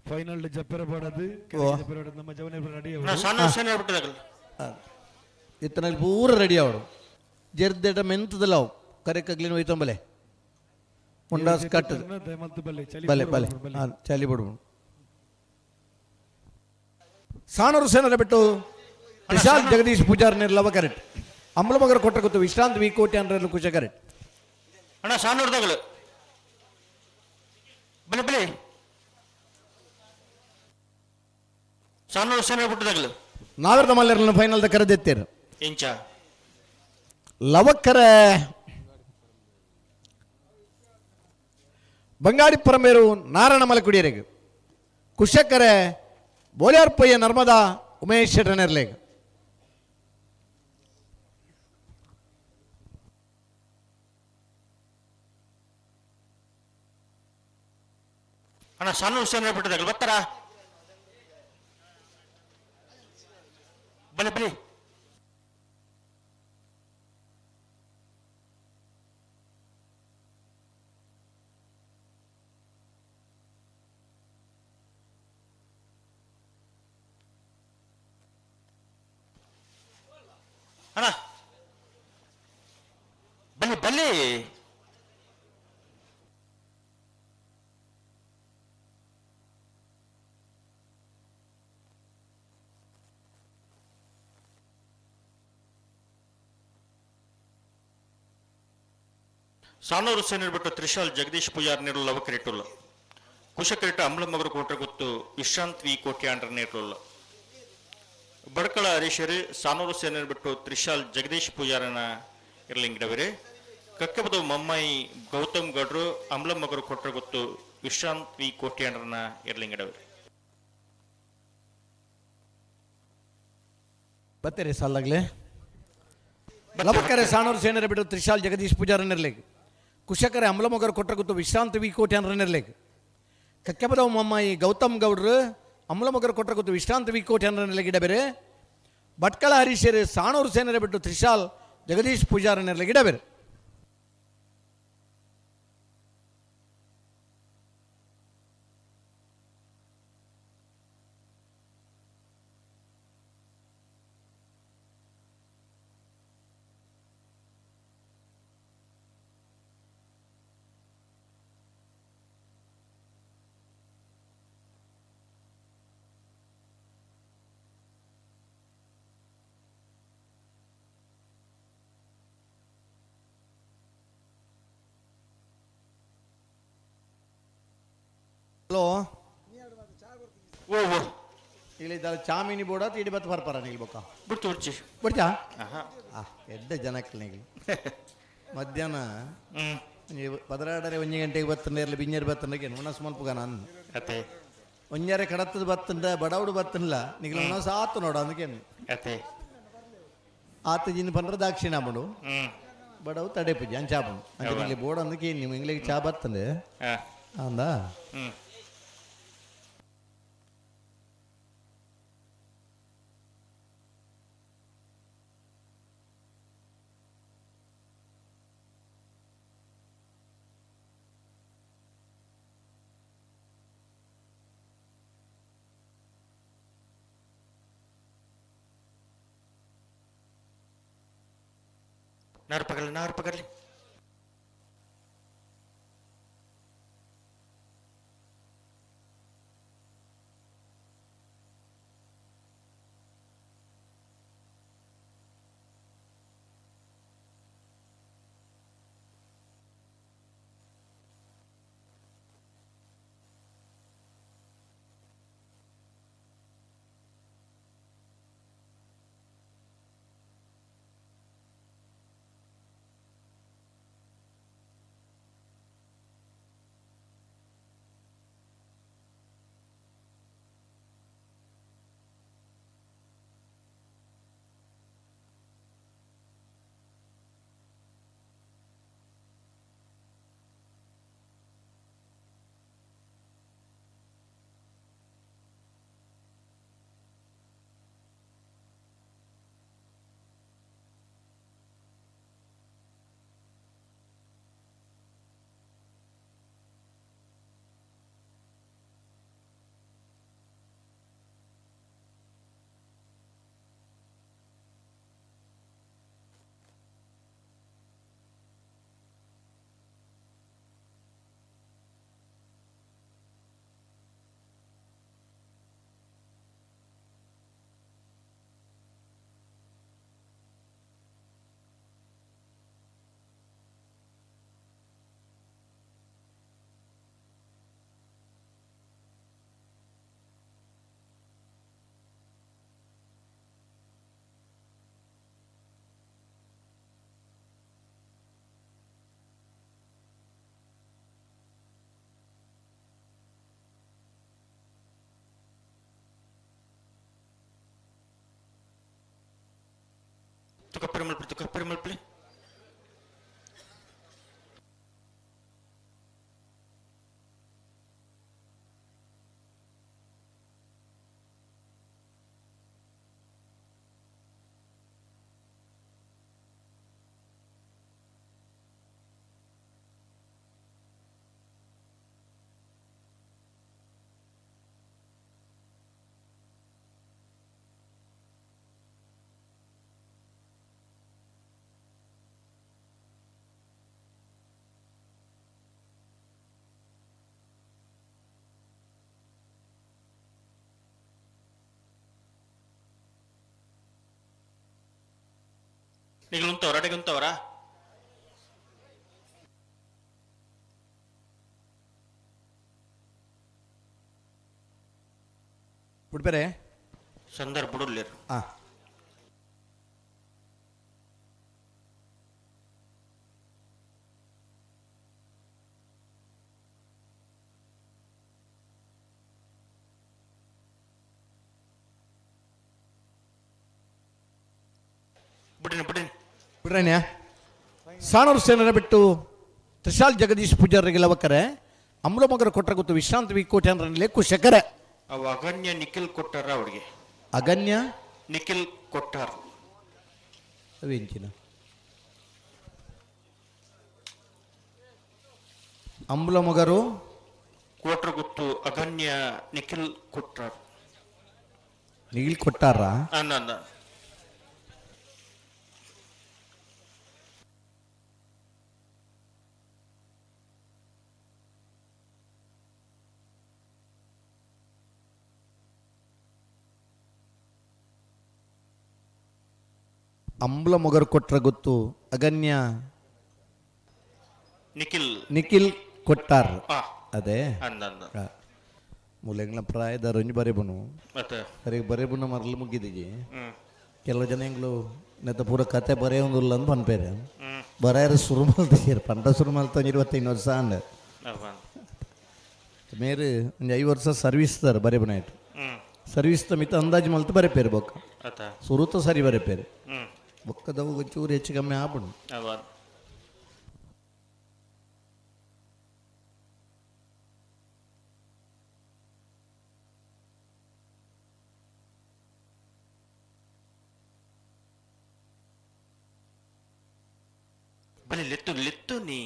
ಫೈನಲ್ ಜಪ್ಪೆರ ಬಾಡದು ನಮ್ಮ ಜವನ ರೆಡಿ ಇತ್ತನಲ್ಲಿ ಪೂರ ರೆಡಿ ಅವಡು ಜರ್ದೆಟ ಮೆಂತದಲ್ಲ ಅವು ಕರೆಕ್ಕಾಗ್ಲಿನ ಹೋಯ್ತಂಬಲೆ ಮುಂಡಾಸ್ ಕಟ್ಟದು ಬಲೆ ಬಲೆ ಹಾಂ ಚಲಿ ಬಿಡು. ಸಾಣೂರು ಸೇನರ ಬಿಟ್ಟು ವಿಶಾಲ್ ಜಗದೀಶ್ ಪೂಜಾರ್ ನಿರ್ಲವ ಕರೆಕ್ಟ್. ಅಮಲಮಗರ ಕೊಟ್ಟ ಗೊತ್ತು ವಿಶ್ರಾಂತ್ ವಿ ಕೋಟಿ ಅಂದ್ರೆ ಕುಶ ಕರೆಕ್ಟ್. ಅಣ್ಣ ಸಾನೂರ್ದಾಗಲು ಬಲೆ ಬಲೆ ಸಾನೂರು ಸೇನೆ ಬಿಟ್ಟದಾಗಲು ನಾವರ್ದ ಮಲ್ಲೆರ್ನ ಫೈನಲ್ the ಕರೆದೆತ್ತೇರು. ಇಂಚ ಲವಕ್ಕರೆ ಬಂಗಾಡಿ ಪರಮೇರು ನಾರಾಯಣ ಮಲಕುಡಿಯರಿಗೆ, ಕುಶಕರೆ ಬೋಲ್ಯಾರ್ಪಯ್ಯ ನರ್ಮದಾ ಉಮೇಶ್ ಶೆಟ್ಟನೆರ್ಲೇಗ್. ಅಣ್ಣ ಸಾನೂರು ಸೇನೆ ಬಿಟ್ಟದಾಗಲು ಬರ್ತಾರಾ? ಬಲೆ ಬಲೆ. ಅಣ್ಣ ಬನ್ನಿ ಬನ್ನಿ. ಸಾನೂರು ಸೇನರ್ ಬಿಟ್ಟು ತ್ರಿಶಾಲ್ ಜಗದೀಶ್ ಪೂಜಾರ್ ನೀಡಲು ಲವಕರಿಟ್ಟುಲ್ಲ. ಕುಶಕರಿಟ ಅಮ್ಲಮಗರು ಕೋಟೆ ಗೊತ್ತು ವಿಶ್ರಾಂತ್ ವಿ ಕೋಟ್ಯಾಂಡ್ರ ನೀಡಲುಲ್ಲ. ಬಡ್ಕಳ ಹರೀಶರು ಸಾನೂರು ಸೇನರ್ ಬಿಟ್ಟು ತ್ರಿಶಾಲ್ ಜಗದೀಶ್ ಪೂಜಾರನ ಇರ್ಲಿಂಗಿಡವರೆ. ಕಕ್ಕಬದ ಮಮ್ಮಾಯಿ ಗೌತಮ್ ಗೌಡ್ರು ಅಮ್ಲಮಗರು ಕೊಟ್ರ ಗೊತ್ತು ವಿಶ್ರಾಂತ್ ವಿ ಕೋಟ್ಯಾಂಡ್ರನ ಇರ್ಲಿಂಗಿಡವರೆ. ಬತ್ತೀರಿ ಸಾಲಾಗ್ಲೆ. ಲವಕರೆ ಸಾಣೂರು ಸೇನರ ಬಿಟ್ಟು ತ್ರಿಶಾಲ್ ಜಗದೀಶ್ ಪೂಜಾರನಿರ್ಲೇಗ್, ಕುಶಕರೆ ಅಮ್ಲಮೊಗರು ಕೊಟ್ರ ಗೊತ್ತು ವಿಶ್ರಾಂತ್ ವಿ ಕೋಟ್ಯಾನ್ರನಿರ್ಲೇಗ್. ಕಕ್ಕೆಬದವ ಮಮ್ಮಾಯಿ ಗೌತಮ್ ಗೌಡ್ರು ಅಮ್ಲಮೊಗರು ಕೊಟ್ರ ಗೊತ್ತು ವಿಶ್ರಾಂತ್ ವಿ ಕೋಟ್ಯಾನ್ರನಿರ್ಲೇಗ್ ಇಡಬೇರೆ. ಭಟ್ಕಳ ಹರೀಶರು ಸಾಣೂರು ಸೇನರ ಬಿಟ್ಟು ತ್ರಿಶಾಲ್ ಜಗದೀಶ್ ಪೂಜಾರನಿರ್ಲೇಗ್ ಇಡಬೇರೆ. ಹಲೋ, ಓ ಓ ಇಲ್ಲಿ ಚಾಮಿನಿ ಬೋಡ ಇಡಿ ಬತ್ತು ಬರ್ಪಾರ ನಿಲ್ಬೋಕ. ಬಿಡ್ತು ಬಿಡ್ಚಿ. ಬಿಡ್ಚಾ? ಆಹಾ. ಆ ಎಡ್ಡೆ ಜನಕ್ಕೆ ನಿಗ್ಲಿ ಮಧ್ಯಾಹ್ನ ನೀವು ಪದರಾಡರೆ ಒಂಜಿ ಗಂಟೆಗೆ ಬತ್ತಂಡ ಇರಲಿ ಬಿಂಜರ್ ಬತ್ತಂಡ ಉಣಸ್ ಮಲ್ಪುಗ ನಾನು. ಅತ್ತೆ. ಒಂಜಾರೆ ಕಡತ್ತದ ಬತ್ತಂಡ ಬಡವಡು ಬತ್ತಂಡ್ಲ ನಿಗ್ಲ ಉಣಸ್ ಆತು ನೋಡ ಅಂದಕೇನು. ಅತ್ತೆ. ಆತ ಜಿನ್ ಪಂಡ್ರ ದಾಕ್ಷಿಣ ಆಪುಂಡು, ಬಡವು ತಡೆ ಪೂಜೆ ಅಂಚ ಆಪುಂಡು. ಅಂಚ ನಿಗ್ಲಿ ಬೋಡ ಅಂದಕ್ಕೆ ನಿಮ್ಮ ಇಂಗ್ಲಿಗೆ ಚಾ ಬತ್ತಂಡೆ ಅಂದ. ನಾರು ಪಗಲಿ ನಾರು ಪಗಲಿ. ತುಕಪ್ಪರಿ ಮಲ್ಪಿ ತುಕಪ್ಪರಿ ಮಲ್ಪಲಿ. ನಿಗಲುಂತವರ ಅಡೆಗುಂತವರ ಬಿಡ್ಬೇರೆ ಸಂದರ್ಭ ಬಿಡುಲ್ಲೇರು. ಹಾಂ ಬಿಡಿನಿ ಬಿಡಿನಿ ಬಿಡ್ರೇನ್ಯಾ. ಸಾಣೂರು ಸೇನರ ಬಿಟ್ಟು ತ್ರಿಶಾಲ್ ಜಗದೀಶ್ ಪೂಜಾರಿಗೆ ಲವಕರೆ ಅಮ್ಲಮಗರ ಕೊಟ್ಟರ ಗೊತ್ತು ವಿಶ್ರಾಂತಿ ವಿ ಕೋಟ್ಯಾನ್ರಲ್ಲಿ ಕುಶಕರೆ. ಅವು ಅಗನ್ಯ ನಿಖಿಲ್ ಕೊಟ್ಟಾರ ಅವ್ರಿಗೆ. ಅಗನ್ಯ ನಿಖಿಲ್ ಕೊಟ್ಟಾರ್ ಅವೇಂಚಿನ ಅಂಬ್ಲಮೊಗರು ಕೋಟ್ರಗುತ್ತು ಅಗನ್ಯ ನಿಖಿಲ್ ಕೊಟ್ಟಾರ್. ನಿಖಿಲ್ ಕೊಟ್ಟಾರ ಅಂದ ಅಂಬ್ಲ ಮೊಗರು ಕೊಟ್ರ ಗೊತ್ತು ಅಗನ್ಯ ನಿಖಿಲ್ ನಿಖಿಲ್ ಕೊಟ್ಟಾರ್. ಅದೇ ಅಂದ ಮೂಲೆಂಗ್ಲ ಪ್ರಾಯದ ರಂಜು ಬರೆಬನು ಮತ್ತೆ ಸರಿಗೆ ಬರೆಬುನ ಮರಲು ಮುಗಿದಿಜಿ. ಕೆಲವು ಜನ ಎಂಗ್ಲು ನೆತ್ತ ಪೂರ ಕತೆ ಬರೆಯೊಂದಿಲ್ಲ ಅಂತ ಪನ್ಪೇರೆ ಬರೆಯರ ಸುರು ಮಲ್ತ ಪಂಡ ಸುರು ಮಲ್ತ 25 ವರ್ಷ ಅಂದ ಮೇರು ಒಂದು 5 ವರ್ಷ ಸರ್ವಿಸ್ ದಾರ ಬರೆಬುನ ಆಯ್ತು. ಸರ್ವಿಸ್ ಮಿತ ಅಂದಾಜು ಮಲ್ತು ಬರೆಪೇರು ಬೊಕ್ಕ ಸುರುತ ಸರಿ ಬರೆಪೇರು ಬೊಕ್ಕದವು ಚೂರು ಹೆಚ್ಚು ಕಮ್ಮಿ ಆಪುಂಡು. ಬಲೆ ಲೆತ್ತು ಲೆತ್ತು ನೀ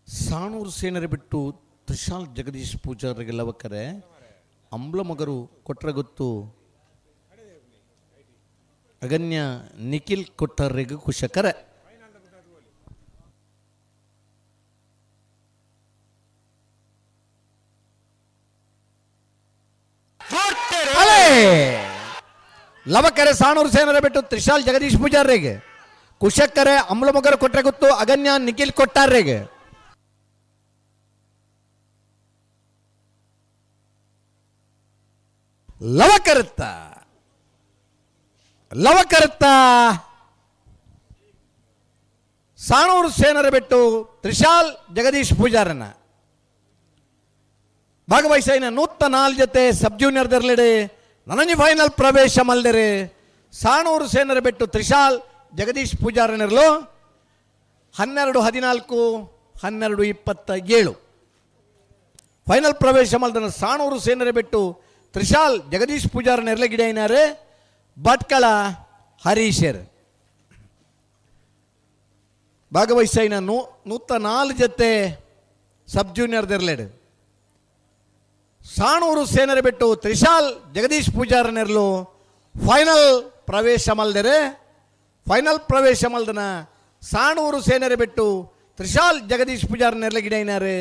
ಸಾಣೂರು ಸೇನರ ಬಿಟ್ಟು ತ್ರಿಶಾಲ್ ಜಗದೀಶ್ ಪೂಜಾರಿಗೆ ಲವಕರೆ ಅಂಬ್ಲಮೊಗರು ಕೊಟ್ರಗುತ್ತು ಅಗನ್ಯ ನಿಖಿಲ್ ಕೊಟ್ಟರೆಗೂ ಕುಶಕರೆ. ಲವಕರೆ ಸಾಣೂರು ಸೇನರ ಬಿಟ್ಟು ತ್ರಿಶಾಲ್ ಜಗದೀಶ್ ಪೂಜಾರಿಗೆ ಕುಶಕರೆ ಅಂಬ್ಲಮೊಗರು ಕೊಟ್ರಗುತ್ತು ಅಗನ್ಯ ನಿಖಿಲ್ ಕೊಟ್ಟಾರ್ರಿಗೆ. ಲವಕರುತ್ತ ಲವಕರುತ್ತ ಸಾಣೂರು ಸೇನರ ಬಿಟ್ಟು ತ್ರಿಶಾಲ್ ಜಗದೀಶ್ ಪೂಜಾರನ ಭಾಗವಹಿಸೈನ 104 ಜೊತೆ ಸಬ್ ಜೂನಿಯರ್ ದರ್ಲಿಡೆ ನನಂಜಿ ಫೈನಲ್ ಪ್ರವೇಶ ಮಲ್ದರೆ ಸಾಣೂರು ಸೇನರ ಬಿಟ್ಟು ತ್ರಿಶಾಲ್ ಜಗದೀಶ್ ಪೂಜಾರನಿರಲು 12 14 12 27 ಫೈನಲ್ ಪ್ರವೇಶ ಮಲ್ದನ ಸಾಣೂರು ಸೇನರ ಬಿಟ್ಟು ತ್ರಿಶಾಲ್ ಜಗದೀಶ್ ಪೂಜಾರ ನೆರಳಗಿಡೈನಾರೆ ಭಟ್ಕಳ ಹರೀಶರ್. ಭಾಗವಹಿಸೈನ 104 ಜೊತೆ ಸಬ್ ಜೂನಿಯರ್ ದೆರ್ಲೆಡ್ ಸಾಣೂರು ಸೇನರ ಬಿಟ್ಟು ತ್ರಿಶಾಲ್ ಜಗದೀಶ್ ಪೂಜಾರ ನೆರಳು ಫೈನಲ್ ಪ್ರವೇಶ ಮಲ್ದರೆ ಫೈನಲ್ ಪ್ರವೇಶ ಮಲ್ದನ ಸಾಣೂರು ಸೇನರ ಬಿಟ್ಟು ತ್ರಿಶಾಲ್ ಜಗದೀಶ್ ಪೂಜಾರ ನೆರಳಗಿಡೈನಾರೆ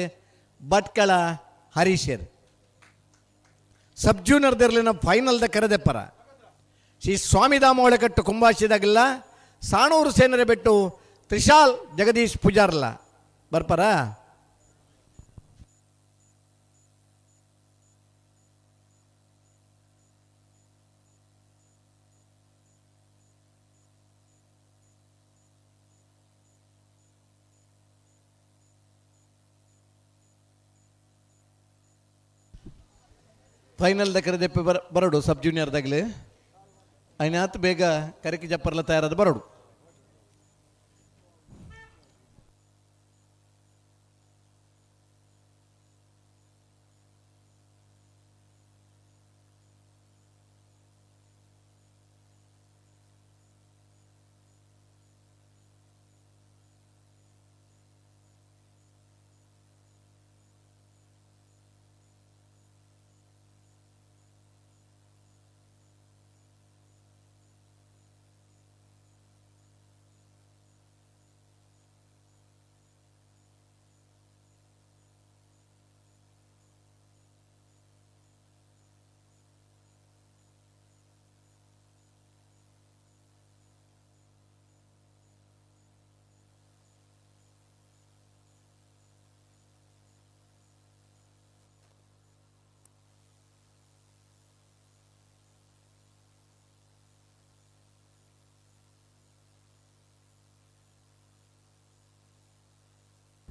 ಭಟ್ಕಳ ಹರೀಶರ್. ಸಬ್ ಜೂನಿಯರ್ ದೆರ್ಲಿನ ಫೈನಲ್ದ ಕರೆದೆಪ್ಪರ ಶ್ರೀ ಸ್ವಾಮಿಧಾಮ ಒಳಕಟ್ಟು ಕುಂಬಾಶಿದಾಗಿಲ್ಲ ಸಾಣೂರು ಸೇನರ ಬಿಟ್ಟು ತ್ರಿಶಾಲ್ ಜಗದೀಶ್ ಪೂಜಾರ್ಲ ಬರ್ಪರ. ಫೈನಲ್ ದಕರೆ ದೆಪ್ಪೆ ಬರಡು ಸಬ್ ಜೂನಿಯರ್ ದಾಗಲಿ ಐನಾತ್ ಬೇಗ ಕರೆಕ್ ಜಪ್ಪರ್ಲ ತಯಾರಾದ ಬರಡು.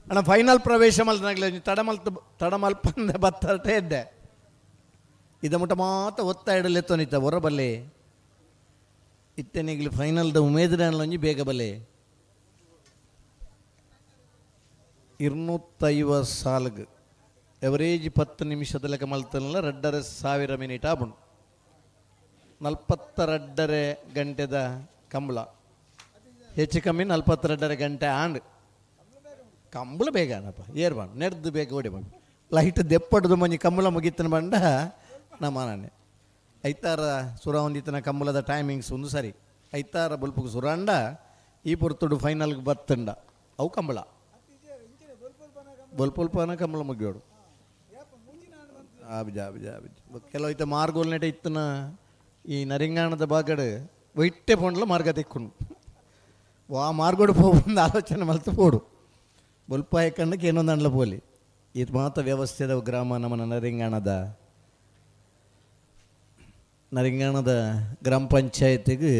ಅಣ್ಣ ಫೈನಲ್ ಪ್ರವೇಶ ಮಲ್ತನಾಗ್ಲೆ ತಡಮಲ್ತ ತಡಮಲ್ಪಂದೆ ಬತ್ತಟೆ ಇದ್ದೆ ಇದ ಮುಟ್ಟ ಮಾತ ಒತ್ತ ಇಡಲೆತ್ತೋನಿತ್ತ ಹೊರಬಲ್ಲೆ ಇತ್ತನಿಗ್ಲಿ ಫೈನಲ್ದ ಉಮೇದ್ರೊಂಜಿ ಬೇಗ ಬಲ್ಲೆ 250 ಸಾಲ್ಗ್ ಎವರೇಜ್ 10 ನಿಮಿಷದ ಲೆಕ್ಕ ಮಲ್ತನಲ್ಲ 2,500 ಮಿನಿಟ್ ಆಬುಂಡು 42.5 ಗಂಟೆದ ಕಂಬಳ ಹೆಚ್ಚು ಕಮ್ಮಿ 42.5 ಗಂಟೆ ಆಂಡ್ ಕಂಬಳ ಬೇಗ ಅಣ್ಣಪ್ಪ ಏರ್ ಬಾಂಡ್ ನೆಡ್ದು ಬೇಗ ಓಡಿ ಬಂಡು ಲೈಟ್ ದೆಪ್ಪಡ್ದು ಮಂಜಿ ಕಂಬಳ ಮುಗಿತನ ಬಂಡ ನಮ್ಮ ನಾನೇ ಐತಾರ ಸುರ ಹೊಂದಿತನ ಕಂಬಳದ ಟೈಮಿಂಗ್ಸ್ ಒಂದು ಸರಿ ಐತಾರ ಬಲ್ಪುಗೆ ಸುರಾಂಡ ಈ ಪೊರ್ತುಡು ಫೈನಲ್ಗೆ ಬತ್ತಂಡ ಅವು ಕಂಬಳ ಬಲ್ಪುಲ್ಪನ ಕಂಬಳ ಮುಗಿಯೋಡು ಆಬಿಜ ಆಬಿಜ ಆಬಿಜ ಕೆಲವು ಐತ ಮಾರ್ಗೋಲ್ ನೆಟ ಇತ್ತನ ಈ ನರಿಂಗಾಣದ ಬಾಗಡು ವೈಟೆ ಫೋನ್ಲ ಮಾರ್ಗ ತೆಕ್ಕೊಂಡು ವಾ ಮಾರ್ಗೋಡು ಹೋಗ್ಬಂದು ಆಲೋಚನೆ ಮಲ್ತು ಪೋಡು ಬೊಲ್ಪಾಯ ಕಂಡಕ್ಕೆ ಏನೊಂದು ಅಂಡ್ಲ ಪೋಲಿ ಇದು ಮಾತ ವ್ಯವಸ್ಥೆದ ಗ್ರಾಮ ನಮ್ಮನ ನರಿಂಗಾಣದ ನರಿಂಗಾಣದ ಗ್ರಾಮ ಪಂಚಾಯತಿಗೆ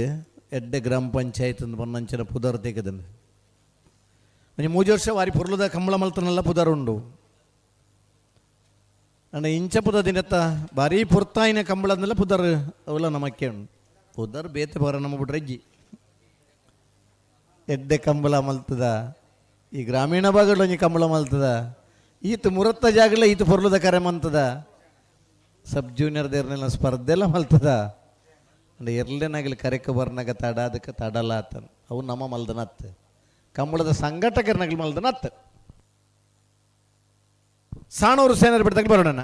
ಎಡ್ಡೆ ಗ್ರಾಮ ಪಂಚಾಯತ್ ಅಂತ ಬನ್ನಂಚಿನ ಪುದರ್ ತೆಗೆದಂದು ಒಂಜಿ ಮೂಜಿ ವರ್ಷ ವಾರಿ ಪೊರ್ಲುದ ಕಂಬಳ ಮಲ್ತನಲ್ಲ ಪುದರ್ ಉಂಡು ಅಂಡ ಇಂಚ ಪುದ ದಿನತ್ತ ಭಾರೀ ಪೊರ್ತಾಯಿನ ಕಂಬಳಂದೆಲ್ಲ ಪುದರ್ ಅವೆಲ್ಲ ನಮಕ್ಕೆ ಉಂಡು ಪುದರ್ ಬೇತೆ ಬರ ನಮ್ಮ ಬಿಟ್ರೆ ಎಡ್ಡೆ ಕಂಬಳ ಮಲ್ತದ ಈ ಗ್ರಾಮೀಣ ಭಾಗಗಳು ಒಂಜಿ ಕಂಬಳ ಮಲ್ತದ ಈತ ಮುರತ್ತ ಜಾಗಲ ಈತ ಪೊರ್ಲುದ ಕರೆ ಮಂತದ ಸಬ್ ಜೂನಿಯರ್ ದೇರ್ನೆಲ್ಲ ಸ್ಪರ್ಧೆ ಎಲ್ಲ ಮಲ್ತದ ಅಂಡ ಎರ್ಲೆನಾಗಲಿ ಕರೆಕ ಬರ್ನಾಗ ತಡ ಅದಕ್ಕೆ ತಡಲ ಆತನ ಅವು ನಮ್ಮ ಮಲ್ದನತ್ ಕಂಬಳದ ಸಂಘಟಕರ್ನಾಗಲಿ ಮಲ್ದನತ್ ಸಾಣೂರು ಸೇನರ್ ಬಿಡ್ದಾಗ ಬರೋಣ.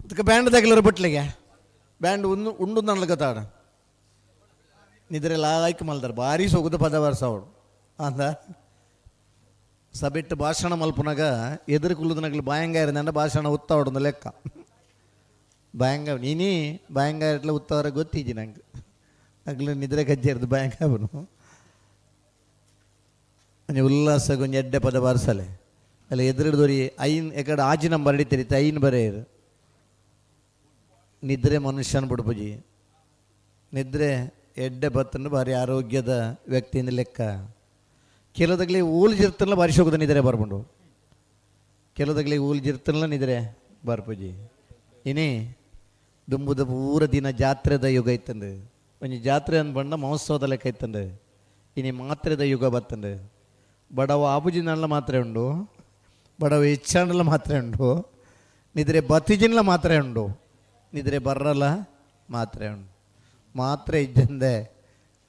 ಅದಕ್ಕೆ ಬ್ಯಾಂಡ್ ತಗಲರು ಬಟ್ಲಿಗೆ ಬ್ಯಾಂಡ್ ಉಂಡು ಉಂಡು ನನ್ಲಕತ್ತಾಡ ನಿದ್ರೆ ಲಾಯ್ಕ್ ಮಲ್ದಾರ ಭಾರಿ ಸೊಗದ ಪದ ವರ್ಷ ಅವಳು ಅಂದ ಸಬೆಟ್ಟು ಭಾಷಣ ಮಲ್ಪನಾಗ ಎದುರು ಕುಲ್ಲದನಾಗಲಿ ಬಾಯಂಗ ಇರಂದ ಭಾಷಣ ಉತ್ತಾವಡೊಂದು ಲೆಕ್ಕ ಬಾಯಂಗ ನೀನೇ ಬಾಯಂಗ ಇಟ್ಲ ಉತ್ತವರ ಗೊತ್ತಿದ್ದಿ ನಂಗೆ ಅಗ್ಲು ನಿದ್ರೆ ಕಜ್ಜೆ ಬಾಯಂಗ ಅವನು ಒಂಜಿ ಉಲ್ಲಾಸ ಒಂಜಿ ಎಡ್ಡೆ ಪದ ಬಾರ್ಸಲೆ ಅಲ್ಲ ಎದುರಿಡ್ದೋರಿ ಐನ್ ಎಕಡೆ ಆಜಿ ನಂಬರ್ ಹಿಡಿತೀರಿ ಐನ್ ಬರೆಯರು ನಿದ್ರೆ ಮನುಷ್ಯನ ಬಿಡ್ಪುಜಿ ನಿದ್ರೆ ಎಡ್ಡೆ ಬತ್ತನ್ನು ಭಾರಿ ಆರೋಗ್ಯದ ವ್ಯಕ್ತಿಯಿಂದ ಲೆಕ್ಕ. ಕೆಲದಗ್ಲಿ ಊಲ್ಜಿರ್ತಲ್ಲ ಭಾರಿ ಶೋಕದ ನಿದ್ರೆ ಬರ್ಬಂಡು ಕೆಲದಗ್ಲಿ ಊಲ್ಜಿರ್ತಲ್ಲ ನಿದ್ರೆ ಬರ್ಪುಜಿ. ಇನಿ ದುಂಬುದ ಪೂರ ದಿನ ಜಾತ್ರೆದ ಯುಗ ಐತಂದು ಒಂಜಿ ಜಾತ್ರೆ ಅಂದ್ ಬಂಡ ಮಹೋತ್ಸವದ ಲೆಕ್ಕ ಐತಂದು ಇನಿ ಮಾತ್ರೆದ ಯುಗ ಬತ್ತಂದು ಬಡವ ಆಬುಜಿನಲ್ಲ ಮಾತ್ರೆ ಉಂಡು ಬಡವ ಹೆಚ್ಚಾಂಡಲ ಮಾತ್ರೆ ಉಂಡು ನಿದ್ರೆ ಬತಿಜಿನ್ಲ ಮಾತ್ರೆ ಉಂಡು ನಿದ್ರೆ ಬರ್ರಲ್ಲ ಮಾತ್ರೆ ಉಂಡು ಮಾತ್ರೆ ಇದ್ದಂದೆ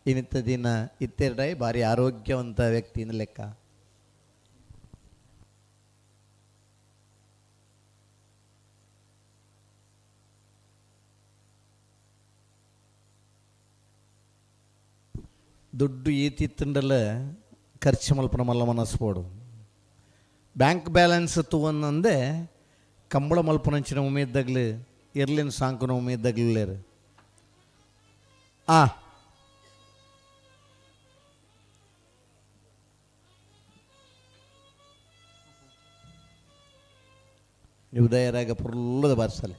ಇನ್ನಿತ್ತ ದಿನ ಇತ್ತೆರಡೈ ಭಾರಿ ಆರೋಗ್ಯವಂತ ವ್ಯಕ್ತಿನ ಲೆಕ್ಕ. ದುಡ್ಡು ಈತಿತ್ತಂಡಲ್ಲ ಖರ್ಚು ಮಲ್ಪನ ಮಲ್ಲ ಮನಸ್ಸು ಬ್ಯಾಂಕ್ ಬ್ಯಾಲೆನ್ಸ್ ತೂವನ್ನಂದೆ ಕಂಬಳ ಮಲ್ಪನಂಚಿನ ಉಮೇದ್ದಾಗ್ಲಿ ಎರ್ಲಿನ ಸಾಂಕುನ ಉಮೇದ್ದಾಗ್ಲೇರು ಆ ಉದಯರಾಗ ಪುರ್ಲದ ಬಾರ್ಸಲೆ.